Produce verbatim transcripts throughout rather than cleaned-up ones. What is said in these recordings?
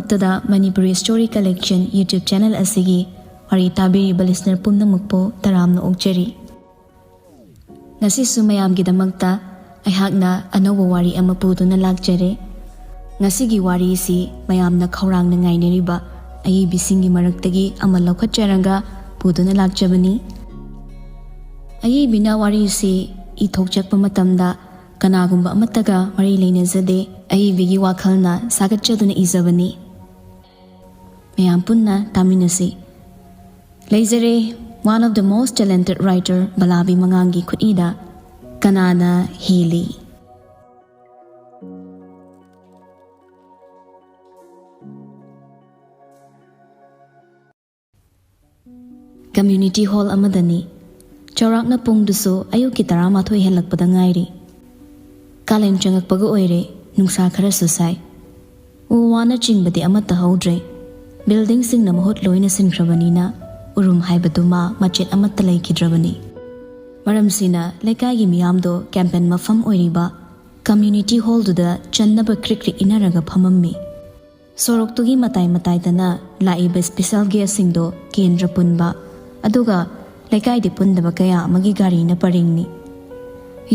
ꯇꯨꯗ Manipuri Story Collection YouTube channel ꯑꯁꯤꯒꯤ ꯋꯥꯔꯤ ꯇꯥꯕꯤꯔꯤꯕ listener ꯄꯨꯝꯅꯃꯛꯄꯨ ꯇꯔꯥꯝꯅ ꯑꯣꯛꯆꯔꯤ꯫ ꯉꯁꯤꯁꯨ ꯃꯌꯥꯝꯒꯤꯗꯃꯛꯇ ꯑꯩꯍꯥꯛꯅ ꯑꯅꯧꯕ ꯋꯥꯔꯤ ꯑꯃ ꯄꯨꯗꯨꯅ ꯂꯥꯛꯆꯔꯦ꯫ ꯉꯁꯤꯒꯤ ꯋꯥꯔꯤꯁꯤ ꯃꯌꯥꯝꯅ ꯈꯧꯔꯥꯡꯅ ꯉꯥꯏꯅꯔꯤꯕ ꯑꯏꯕꯤꯁꯤꯡꯒꯤ ꯃꯔꯛꯇꯒꯤ ꯑꯃ ꯂꯧꯈꯠꯆꯔꯒ ꯄꯨꯗꯨꯅ ꯂꯥꯛꯆꯕꯅꯤ꯫ ꯑꯏꯕꯤꯅ ꯋꯥꯔꯤꯁꯤ ꯏꯊꯣꯛꯆꯔꯛꯄ ꯃꯇꯝꯗ ꯀꯅꯥꯒꯨꯝꯕ ꯑꯃꯠꯇꯒ ꯃꯔꯤ ꯂꯩꯅꯖꯗꯦ꯫ ꯑꯏꯕꯤꯒꯤ ꯋꯥꯈꯜꯅ ꯁꯥꯒꯠꯆꯗꯨꯅ ꯏꯖꯕꯅꯤ꯫ ꯃꯌꯥꯝ ꯄꯨꯟꯅ ꯇꯥꯃꯤꯟꯅꯁꯤ꯫ ꯂꯩꯖꯔꯦ, one of the most talented writer ꯕꯂꯥꯕꯤ ꯃꯉꯥꯡꯒꯤ ꯈꯨꯠꯏꯗ ꯀꯅꯥꯅ ꯍꯦꯜꯂꯤ? Community hall ꯑꯃꯗꯅꯤ꯫ ꯆꯥꯎꯔꯥꯛꯅ ꯄꯨꯡꯗꯨꯁꯨ ꯑꯌꯨꯛꯀꯤ ꯇꯔꯥꯃꯥꯊꯣꯏ ꯍꯦꯜꯂꯛꯄꯗ ꯉꯥꯏꯔꯤ꯫ ꯀꯥꯂꯦꯟ ꯆꯪꯉꯛꯄꯒ ꯑꯣꯏꯔꯦ, ꯅꯨꯡꯁꯥ ꯈꯔꯁꯨ ꯁꯥꯏ꯫ ꯎ ꯋꯥꯅꯆꯤꯡꯕꯗꯤ ꯑꯃꯠꯇ ꯍꯧꯗ꯭ꯔꯦ꯫ Buildingꯁꯤꯡꯅ ꯃꯍꯨꯠ ꯂꯣꯏꯅ ꯁꯤꯟꯈ꯭ꯔꯕꯅꯤꯅ ꯎꯔꯨꯝ ꯍꯥꯏꯕꯗꯨꯃ ꯃꯆꯦꯠ ꯑꯃꯠꯇ ꯂꯩꯈꯤꯗ꯭ꯔꯕꯅꯤ꯫ ꯃꯔꯝꯁꯤꯅ ꯂꯩꯀꯥꯏꯒꯤ ꯃꯤꯌꯥꯝꯗꯣ campaign ꯃꯐꯝ ꯑꯣꯏꯔꯤꯕ community hallꯗꯨꯗ ꯆꯟꯅꯕ ꯀ꯭ꯔꯤꯛ ꯀ꯭ꯔꯤꯛ ꯏꯟꯅꯔꯒ ꯐꯝꯃꯝꯃꯤ꯫ ꯁꯣꯔꯣꯛꯇꯨꯒꯤ ꯃꯇꯥꯏ ꯃꯇꯥꯏꯗꯅ ꯂꯥꯛꯏꯕ special guestꯁꯤꯡꯗꯣ ꯀꯦꯟꯗ꯭ꯔ ꯄꯨꯟꯕ, ꯑꯗꯨꯒ ꯂꯩꯀꯥꯏꯗꯤ ꯄꯨꯟꯗꯕ ꯀꯌꯥ ꯑꯃꯒꯤ ꯒꯥꯔꯤꯅ ꯄꯔꯦꯡꯅꯤ꯫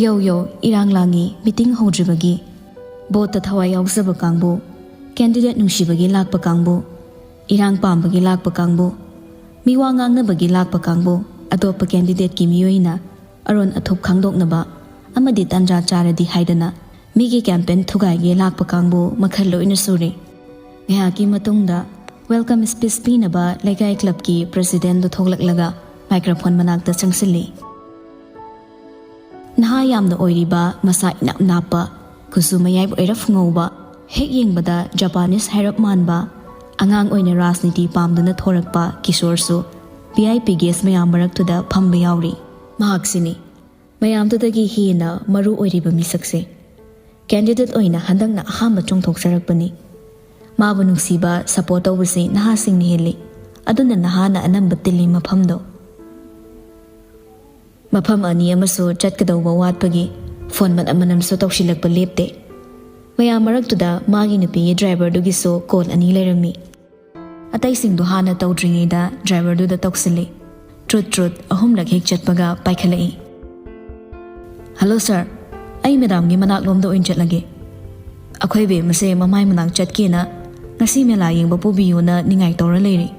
ꯌꯧ ꯌꯧ, ꯏꯔꯥꯡ ꯂꯥꯡꯉꯤ, meeting ꯍꯧꯗ꯭ꯔꯤꯕꯒꯤ꯫ Voteꯇ ꯊꯋꯥꯏ ꯌꯥꯎꯖꯕ ꯀꯥꯡꯕꯨ, candidate ꯅꯨꯡꯁꯤꯕꯒꯤ ꯂꯥꯛꯄ ꯀꯥꯡꯕꯨ, ꯏꯔꯥꯡ ꯄꯥꯝꯕꯒꯤ ꯂꯥꯛꯄ ꯀꯥꯡꯕꯨ, ꯃꯤꯋꯥ ꯉꯥꯡꯅꯕꯒꯤ ꯂꯥꯛꯄ ꯀꯥꯡꯕꯨ, ꯑꯇꯣꯞꯄ candidateꯀꯤ ꯃꯤꯑꯣꯏꯅ ꯑꯔꯣꯟ ꯑꯊꯨꯞ ꯈꯪꯗꯣꯛꯅꯕ ꯑꯃꯗꯤ ꯇꯥꯟꯖꯥ ꯆꯥꯔꯗꯤ ꯍꯥꯏꯗꯅ ꯃꯤꯒꯤ campaign ꯊꯨꯒꯥꯏꯒꯦ ꯂꯥꯛꯄ ꯀꯥꯡꯕꯨ ꯃꯈꯜ ꯂꯣꯏꯅ ꯁꯨꯔꯦ꯫ ꯉꯥꯏꯍꯥꯛꯀꯤ ꯃꯇꯨꯡꯗ welcome speech ꯄꯤꯅꯕ ꯂꯩꯀꯥꯏ clubꯀꯤ presidentꯗꯨ ꯊꯣꯛꯂꯛꯂꯒ microphone ꯃꯅꯥꯛꯇ ꯆꯪꯁꯤꯜꯂꯤ꯫ ꯅꯍꯥ ꯌꯥꯝꯅ ꯑꯣꯏꯔꯤꯕ, ꯃꯁꯥ ꯏꯅꯥꯞ ꯅꯥꯞꯄ, ꯀꯨꯆꯨ ꯃꯌꯥꯏ ꯑꯣꯏꯔꯞ ꯉꯧꯕ, ꯍꯦꯛ ꯌꯦꯡꯕꯗ Japanese ꯍꯥꯏꯔꯞ ꯃꯥꯟꯕ, ꯑꯉꯥꯡ ꯑꯣꯏꯅ ꯔꯥꯖꯅꯤꯇꯤ ꯄꯥꯝꯗꯨꯅ ꯊꯣꯔꯛꯄ ꯀꯤꯁꯣꯔꯁꯨ VIP guest ꯃꯌꯥꯝ ꯃꯔꯛꯇꯨꯗ ꯐꯝꯕ ꯌꯥꯎꯔꯤ꯫ ꯃꯍꯥꯛꯁꯤꯅꯤ ꯃꯌꯥꯝꯗꯨꯗꯒꯤ ꯍꯦꯟꯅ ꯃꯔꯨ ꯑꯣꯏꯔꯤꯕ ꯃꯤꯁꯛꯁꯦ꯫ Candidate ꯑꯣꯏꯅ ꯍꯟꯗꯛꯅ ꯑꯍꯥꯟꯕ ꯆꯣꯡꯊꯣꯛꯆꯔꯛꯄꯅꯤ꯫ ꯃꯥꯕꯨ ꯅꯨꯡꯁꯤꯕ, support ꯇꯧꯕꯁꯤ ꯅꯍꯥꯁꯤꯡꯅ ꯍꯦꯜꯂꯤ꯫ ꯑꯗꯨꯅ ꯅꯍꯥꯅ ꯑꯅꯝꯕ ꯇꯤꯜꯂꯤ ꯃꯐꯝꯗꯣ꯫ ꯃꯐꯝ ꯑꯅꯤ ꯑꯃꯁꯨ ꯆꯠꯀꯗꯧꯕ ꯋꯥꯠꯄꯒꯤ phone ꯃꯅꯝ ꯃꯅꯝꯁꯨ ꯇꯧꯁꯤꯜꯂꯛꯄ ꯂꯦꯞꯇꯦ꯫ ꯃꯌꯥꯝ ꯃꯔꯛꯇꯨꯗ ꯃꯥꯒꯤ ꯅꯨꯄꯤꯒꯤ ꯗ꯭ꯔꯥꯏꯚꯔꯗꯨꯒꯤꯁꯨ ꯀꯣꯜ ꯑꯅꯤ ꯂꯩꯔꯝꯃꯤ꯫ ꯑꯇꯩꯁꯤꯡꯗꯨ ꯍꯥꯟꯅ ꯇꯧꯗ꯭ꯔꯤꯉꯩꯗ ꯗ꯭ꯔꯥꯏꯚꯔꯗꯨꯗ ꯇꯧꯁꯤꯜꯂꯤ꯫ ꯇ꯭ꯔꯨꯠ ꯇ꯭ꯔꯨꯠ ꯑꯍꯨꯝꯂꯛ ꯍꯦꯛ ꯆꯠꯄꯒ ꯄꯥꯏꯈꯠꯂꯛꯏ꯫ "ꯍꯜꯂꯣ ꯁꯥꯔ, ꯑꯩ ꯃꯦꯗꯥꯝꯒꯤ ꯃꯅꯥꯛꯂꯣꯝꯗ ꯑꯣꯏꯅ ꯆꯠꯂꯒꯦ꯫ ꯑꯩꯈꯣꯏ ꯕꯦꯝꯃꯁꯦ ꯃꯃꯥꯏ ꯃꯅꯥꯛ ꯆꯠꯀꯦꯅ ꯉꯁꯤ ꯃꯦꯂꯥ ꯌꯦꯡꯕ ꯄꯨꯕꯤꯌꯨꯅ ꯅꯤꯡꯉꯥꯏ ꯇꯧꯔ ꯂꯩꯔꯤ꯫"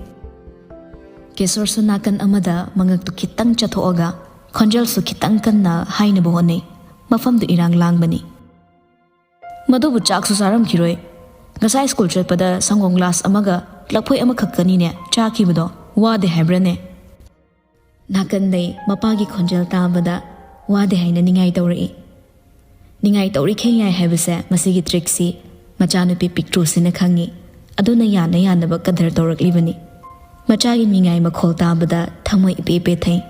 ꯀꯦꯁꯣꯔꯁꯨ ꯅꯥꯀꯟ ꯑꯃꯗ ꯃꯉꯛꯇꯨ ꯈꯤꯇꯪ ꯆꯠꯊꯣꯛꯑꯒ ꯈꯣꯟꯖꯦꯜꯁꯨ ꯈꯤꯇꯪ ꯀꯟꯅ ꯍꯥꯏꯅꯕ ꯍꯣꯠꯅꯩ꯫ ꯃꯐꯝꯗꯨ ꯏꯔꯥꯡ ꯂꯥꯡꯕꯅꯤ꯫ "ꯃꯗꯨꯕꯨ ꯆꯥꯛꯁꯨ ꯆꯥꯔꯝꯈꯤꯔꯣꯏ꯫ ꯉꯁꯥꯏ ꯁ꯭ꯀꯨꯜ ꯆꯠꯄꯗ ꯁꯪꯒꯣꯝ ꯒ꯭ꯂꯥꯁ ꯑꯃꯒ ꯂꯐꯣꯏ ꯑꯃꯈꯛꯇꯅꯤꯅꯦ ꯆꯥꯈꯤꯕꯗꯣ꯫ ꯋꯥꯗꯦ ꯍꯥꯏꯕ꯭ꯔꯅꯦ?" ꯅꯥꯀꯟꯗꯩ ꯃꯄꯥꯒꯤ ꯈꯣꯟꯖꯦꯜ ꯇꯥꯕꯗ ꯋꯥꯗꯦ ꯍꯥꯏꯅ ꯅꯤꯡꯉꯥꯏ ꯇꯧꯔꯛꯏ꯫ ꯅꯤꯡꯉꯥꯏ ꯇꯧꯔꯤꯈꯩ ꯌꯥꯏ ꯍꯥꯏꯕꯁꯦ ꯃꯁꯤꯒꯤ ꯇ꯭ꯔꯤꯛꯁꯤ ꯃꯆꯥꯅꯨꯄꯤ ꯄꯤꯛꯇ꯭ꯔꯨꯁꯤꯅ ꯈꯪꯉꯤ꯫ ꯑꯗꯨꯅ ꯌꯥꯅ ꯌꯥꯅꯕ ꯀꯗꯔ ꯇꯧꯔꯛꯂꯤꯕꯅꯤ꯫ ꯃꯆꯥꯒꯤ ꯅꯤꯡꯉꯥꯏ ꯃꯈꯣꯜ ꯇꯥꯕꯗ ꯊꯃꯣꯏ ꯏꯄꯦ ꯄꯦꯊꯩ꯫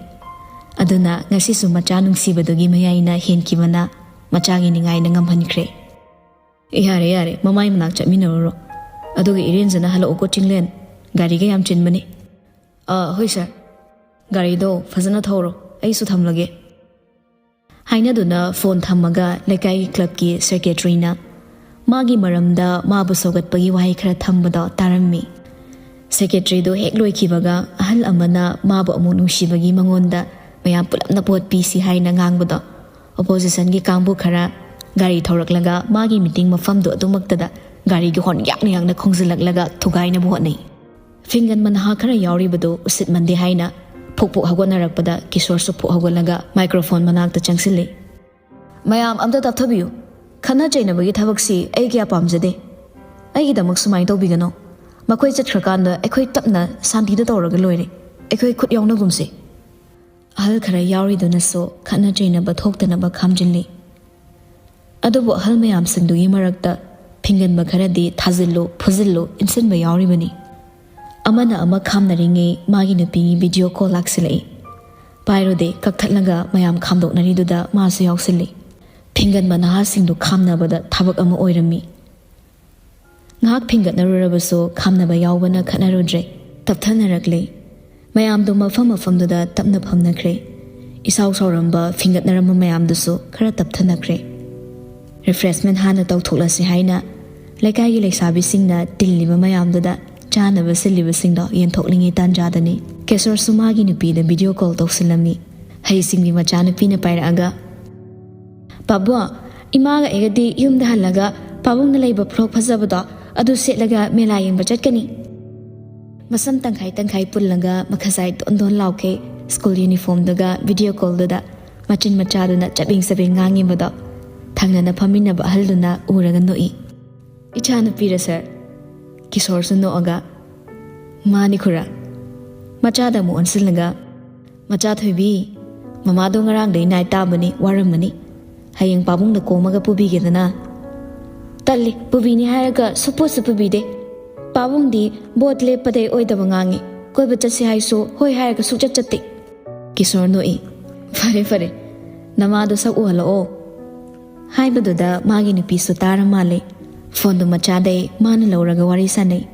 ꯑꯗꯨꯅ ꯉꯁꯤꯁꯨ ꯃꯆꯥ ꯅꯨꯡꯁꯤꯕꯗꯨꯒꯤ ꯃꯌꯥꯏꯅ ꯍꯦꯟꯈꯤꯕꯅ ꯃꯆꯥꯒꯤ ꯅꯤꯡꯉꯥꯏꯅ ꯉꯝꯍꯟꯈ꯭ꯔꯦ꯫ "ꯌꯥꯔꯦ, ꯌꯥꯔꯦ, ꯃꯃꯥꯏ ꯃꯅꯥꯛ ꯆꯠꯃꯤꯟꯅꯔꯨꯔꯣ꯫ ꯑꯗꯨꯒ ꯏꯔꯦꯟꯖꯅ ꯍꯜꯂꯛꯎꯀꯣ, ꯆꯤꯡꯂꯦꯟ꯫ ꯒꯥꯔꯤꯒ ꯌꯥꯝ ꯆꯤꯟꯕꯅꯤ꯫" "ꯑꯥ, ꯍꯣꯏ ꯁꯥꯔ꯫ ꯒꯥꯔꯤꯗꯣ ꯐꯖꯅ ꯊꯧꯔꯣ, ꯑꯩꯁꯨ ꯊꯝꯂꯒꯦ꯫" ꯍꯥꯏꯅꯗꯨꯅ ꯐꯣꯟ ꯊꯝꯃꯒ ꯂꯩꯀꯥꯏꯒꯤ ꯀ꯭ꯂꯕꯀꯤ ꯁꯦꯀ꯭ꯔꯦꯇꯔꯤꯅ ꯃꯥꯒꯤ ꯃꯔꯝꯗ ꯃꯥꯕꯨ ꯁꯧꯒꯠꯄꯒꯤ ꯋꯥꯍꯩ ꯈꯔ ꯊꯝꯕꯗꯣ ꯇꯥꯔꯝꯃꯤ꯫ ꯁꯦꯀ꯭ꯔꯦꯇꯔꯤꯗꯨ ꯍꯦꯛ ꯂꯣꯏꯈꯤꯕꯒ ꯑꯍꯜ ꯑꯃꯅ ꯃꯥꯕꯨ ꯑꯃꯨꯛ ꯅꯨꯡꯁꯤꯕꯒꯤ ꯃꯉꯣꯟꯗ ꯃꯌꯥꯝ ꯄꯨꯂꯞꯅ ꯚꯣꯠ ꯄꯤꯁꯤ ꯍꯥꯏꯅ ꯉꯥꯡꯕꯗꯣ, ꯑꯣꯄꯣꯖꯤꯁꯟꯒꯤ ꯀꯥꯡꯕꯨ ꯈꯔ ꯒꯥꯔꯤ ꯊꯧꯔꯛꯂꯒ ꯃꯥꯒꯤ ꯃꯤꯇꯤꯡ ꯃꯐꯝꯗꯨ ꯑꯗꯨꯃꯛꯇꯗ ꯒꯥꯔꯤꯒꯤ ꯍꯣꯔꯟ ꯌꯥꯛꯅ ꯌꯥꯛꯅ ꯈꯣꯡꯖꯤꯜꯂꯛꯂꯒ ꯊꯨꯒꯥꯏꯅꯕ ꯍꯣꯠꯅꯩ꯫ ꯐꯤꯡꯒꯟꯕ ꯅꯍꯥ ꯈꯔ ꯌꯥꯎꯔꯤꯕꯗꯨ ꯎꯁꯤꯠꯃꯟꯗꯦ ꯍꯥꯏꯅ ꯐꯨꯛ ꯐꯨꯛ ꯍꯧꯒꯠꯅꯔꯛꯄꯗ ꯀꯤꯁꯣꯔꯁꯨ ꯐꯨꯛ ꯍꯧꯒꯠꯂꯒ ꯃꯥꯏꯀ꯭ꯔꯣꯐꯣꯟ ꯃꯅꯥꯛꯇ ꯆꯪꯁꯤꯜꯂꯤ꯫ "ꯃꯌꯥꯝ ꯑꯝꯇ ꯇꯞꯊꯕꯤꯌꯨ꯫ ꯈꯠꯅ ꯆꯩꯅꯕꯒꯤ ꯊꯕꯛꯁꯤ ꯑꯩ ꯀꯌꯥ ꯄꯥꯝꯖꯗꯦ꯫ ꯑꯩꯒꯤꯗꯃꯛ ꯁꯨꯃꯥꯏꯅ ꯇꯧꯕꯤꯒꯅꯨ꯫ ꯃꯈꯣꯏ ꯆꯠꯈ꯭ꯔꯀꯥꯟꯗ ꯑꯩꯈꯣꯏ ꯇꯞꯅ ꯁꯥꯟꯇꯤꯗ ꯇꯧꯔꯒ ꯂꯣꯏꯔꯦ꯫ ꯑꯩꯈꯣꯏ ꯈꯨꯠ ꯌꯥꯎꯅꯒꯨꯝꯁꯤ꯫" ꯑꯍꯜ ꯈꯔ ꯌꯥꯎꯔꯤꯗꯨꯅꯁꯨ ꯈꯠꯅ ꯆꯩꯅꯕ ꯊꯣꯛꯇꯅꯕ ꯈꯥꯝꯖꯤꯜꯂꯤ꯫ ꯑꯗꯨꯕꯨ ꯑꯍꯜ ꯃꯌꯥꯝꯁꯤꯡꯗꯨꯒꯤ ꯃꯔꯛꯇ ꯐꯤꯡꯒꯟꯕ ꯈꯔꯗꯤ ꯊꯥꯖꯤꯜꯂꯨ, ꯐꯨꯖꯤꯜꯂꯨ, ꯏꯟꯁꯤꯟꯕ ꯌꯥꯎꯔꯤꯕꯅꯤ꯫ ꯑꯃꯅ ꯑꯃ ꯈꯥꯝꯅꯔꯤꯉꯩ ꯃꯥꯒꯤ ꯅꯨꯄꯤꯒꯤ ꯚꯤꯗꯤꯑꯣ ꯀꯣꯜ ꯂꯥꯛꯁꯤꯜꯂꯛꯏ꯫ ꯄꯥꯏꯔꯨꯗꯦ, ꯀꯛꯊꯠꯂꯒ ꯃꯌꯥꯝ ꯈꯥꯝꯗꯣꯛꯅꯔꯤꯗꯨꯗ ꯃꯥꯁꯨ ꯌꯥꯎꯁꯤꯜꯂꯤ꯫ ꯐꯤꯡꯒꯟꯕ ꯅꯍꯥꯁꯤꯡꯗꯨ ꯈꯥꯝꯅꯕꯗ ꯊꯕꯛ ꯑꯃ ꯑꯣꯏꯔꯝꯃꯤ꯫ ꯉꯥꯏꯍꯥꯛ ꯐꯤꯡꯒꯠꯅꯔꯨꯔꯕꯁꯨ ꯈꯥꯝꯅꯕ ꯌꯥꯎꯕꯅ ꯈꯠꯅꯔꯨꯗ꯭ꯔꯦ, ꯇꯞꯊꯅꯔꯛꯂꯦ꯫ ꯃꯌꯥꯝꯗꯨ ꯃꯐꯝ ꯃꯐꯝꯗꯨꯗ ꯇꯞꯅ ꯐꯝꯅꯈ꯭ꯔꯦ꯫ ꯏꯁꯥꯎ ꯁꯥꯎꯔꯝꯕ, ꯐꯤꯡꯒꯠꯅꯔꯝꯕ ꯃꯌꯥꯝꯗꯨꯁꯨ ꯈꯔ ꯇꯞꯊꯅꯈ꯭ꯔꯦ꯫ ꯔꯤꯐ꯭ꯔꯦꯁꯃꯦꯟ ꯍꯥꯟꯅ ꯇꯧꯊꯣꯛꯂꯁꯤ ꯍꯥꯏꯅ ꯂꯩꯀꯥꯏꯒꯤ ꯂꯩꯁꯥꯕꯤꯁꯤꯡꯅ ꯇꯤꯜꯂꯤꯕ ꯃꯌꯥꯝꯗꯨꯗ ꯆꯥꯅꯕ ꯁꯤꯜꯂꯤꯕꯁꯤꯡꯗꯣ ꯌꯦꯟꯊꯣꯛꯂꯤꯉꯩ ꯇꯥꯟꯖꯥꯗꯅꯤ ꯀꯦꯁꯣꯔꯁꯨ ꯃꯥꯒꯤ ꯅꯨꯄꯤꯗ ꯚꯤꯗꯤꯑꯣ ꯀꯣꯜ ꯇꯧꯁꯤꯜꯂꯝꯃꯤ꯫ ꯍꯩꯁꯤꯡꯕꯤ ꯃꯆꯥꯅꯨꯄꯤꯅ ꯄꯥꯏꯔꯛꯑꯒ, "ꯄꯥꯕꯨꯡ, ꯏꯃꯥꯒ ꯑꯩꯒꯗꯤ ꯌꯨꯝꯗ ꯍꯜꯂꯒ ꯄꯥꯕꯨꯡꯅ ꯂꯩꯕ ꯐ꯭ꯔꯣꯛ ꯐꯖꯕꯗꯣ ꯑꯗꯨ ꯁꯦꯠꯂꯒ ꯃꯦꯂꯥ ꯌꯦꯡꯕ ꯆꯠꯀꯅꯤ"꯫ ꯃꯁꯝ ꯇꯪꯈꯥꯏ ꯇꯪꯈꯥꯏ ꯄꯨꯜꯂꯒ ꯃꯈꯖꯥꯏ ꯗꯣꯟ ꯗꯣꯟ ꯂꯥꯎꯈꯩ ꯁ꯭ꯀꯨꯜ ꯌꯨꯅꯤꯐꯣꯔꯝꯗꯨꯒ ꯚꯤꯗꯤꯑꯣ ꯀꯣꯜꯗꯨꯗ ꯃꯆꯤꯟ ꯃꯆꯥꯗꯨꯅ ꯆꯕꯦꯡ ꯆꯕꯦꯡ ꯉꯥꯡꯉꯤꯕꯗꯣ ꯊꯪꯅꯅ ꯐꯝꯃꯤꯟꯅꯕ ꯑꯍꯜꯗꯨꯅ ꯎꯔꯒ ꯅꯣꯛꯏ꯫ "ꯏꯆꯥꯅꯨꯄꯤꯔ ꯁꯥꯔ?" ꯀꯤꯁꯣꯔꯁꯨ ꯅꯣꯛꯑꯒ, "ꯃꯥꯅꯤ ꯈꯨꯔꯥ"꯫ ꯃꯆꯥꯗ ꯑꯃꯨꯛ ꯑꯣꯟꯁꯤꯜꯂꯒ, "ꯃꯆꯥ ꯊꯣꯏꯕꯤ, ꯃꯃꯥꯗꯣ ꯉꯔꯥꯡꯗꯩ ꯅꯥꯏ ꯇꯥꯕꯅꯤ, ꯋꯥꯔꯝꯃꯅꯤ꯫ ꯍꯌꯦꯡ ꯄꯥꯕꯨꯡꯗ ꯀꯣꯝꯃꯒ ꯄꯨꯕꯤꯒꯦꯗꯅ?" "ꯇꯜꯂꯤ, ꯄꯨꯕꯤꯅꯤ ꯍꯥꯏꯔꯒ ꯁꯨꯄꯨꯁꯨ ꯄꯨꯕꯤꯗꯦ꯫ ꯄꯥꯕꯨꯡꯗꯤ ꯚꯣꯠ ꯂꯦꯞꯄꯗꯩ ꯑꯣꯏꯗꯕ ꯉꯥꯡꯉꯤ꯫ ꯀꯣꯏꯕ ꯆꯠꯁꯤ ꯍꯥꯏꯁꯨ ꯍꯣꯏ ꯍꯥꯏꯔꯒ ꯁꯨꯛꯆꯠ ꯆꯠꯇꯦ"꯫ ꯀꯤꯁꯣꯔ ꯅꯣꯛꯏ꯫ "ꯐꯔꯦ, ꯐꯔꯦ, ꯅꯃꯥꯗꯣ ꯁꯛ ꯎꯍꯜꯂꯛꯑꯣ"꯫ ꯍꯥꯏꯕꯗꯨꯗ ꯃꯥꯒꯤ ꯅꯨꯄꯤꯁꯨ ꯇꯥꯔ ꯃꯥꯜꯂꯦ꯫ ꯐꯣꯟꯗꯨ ꯃꯆꯥꯗꯩ ꯃꯥꯅ ꯂꯧꯔꯒ ꯋꯥꯔꯤ ꯁꯥꯟꯅꯩ꯫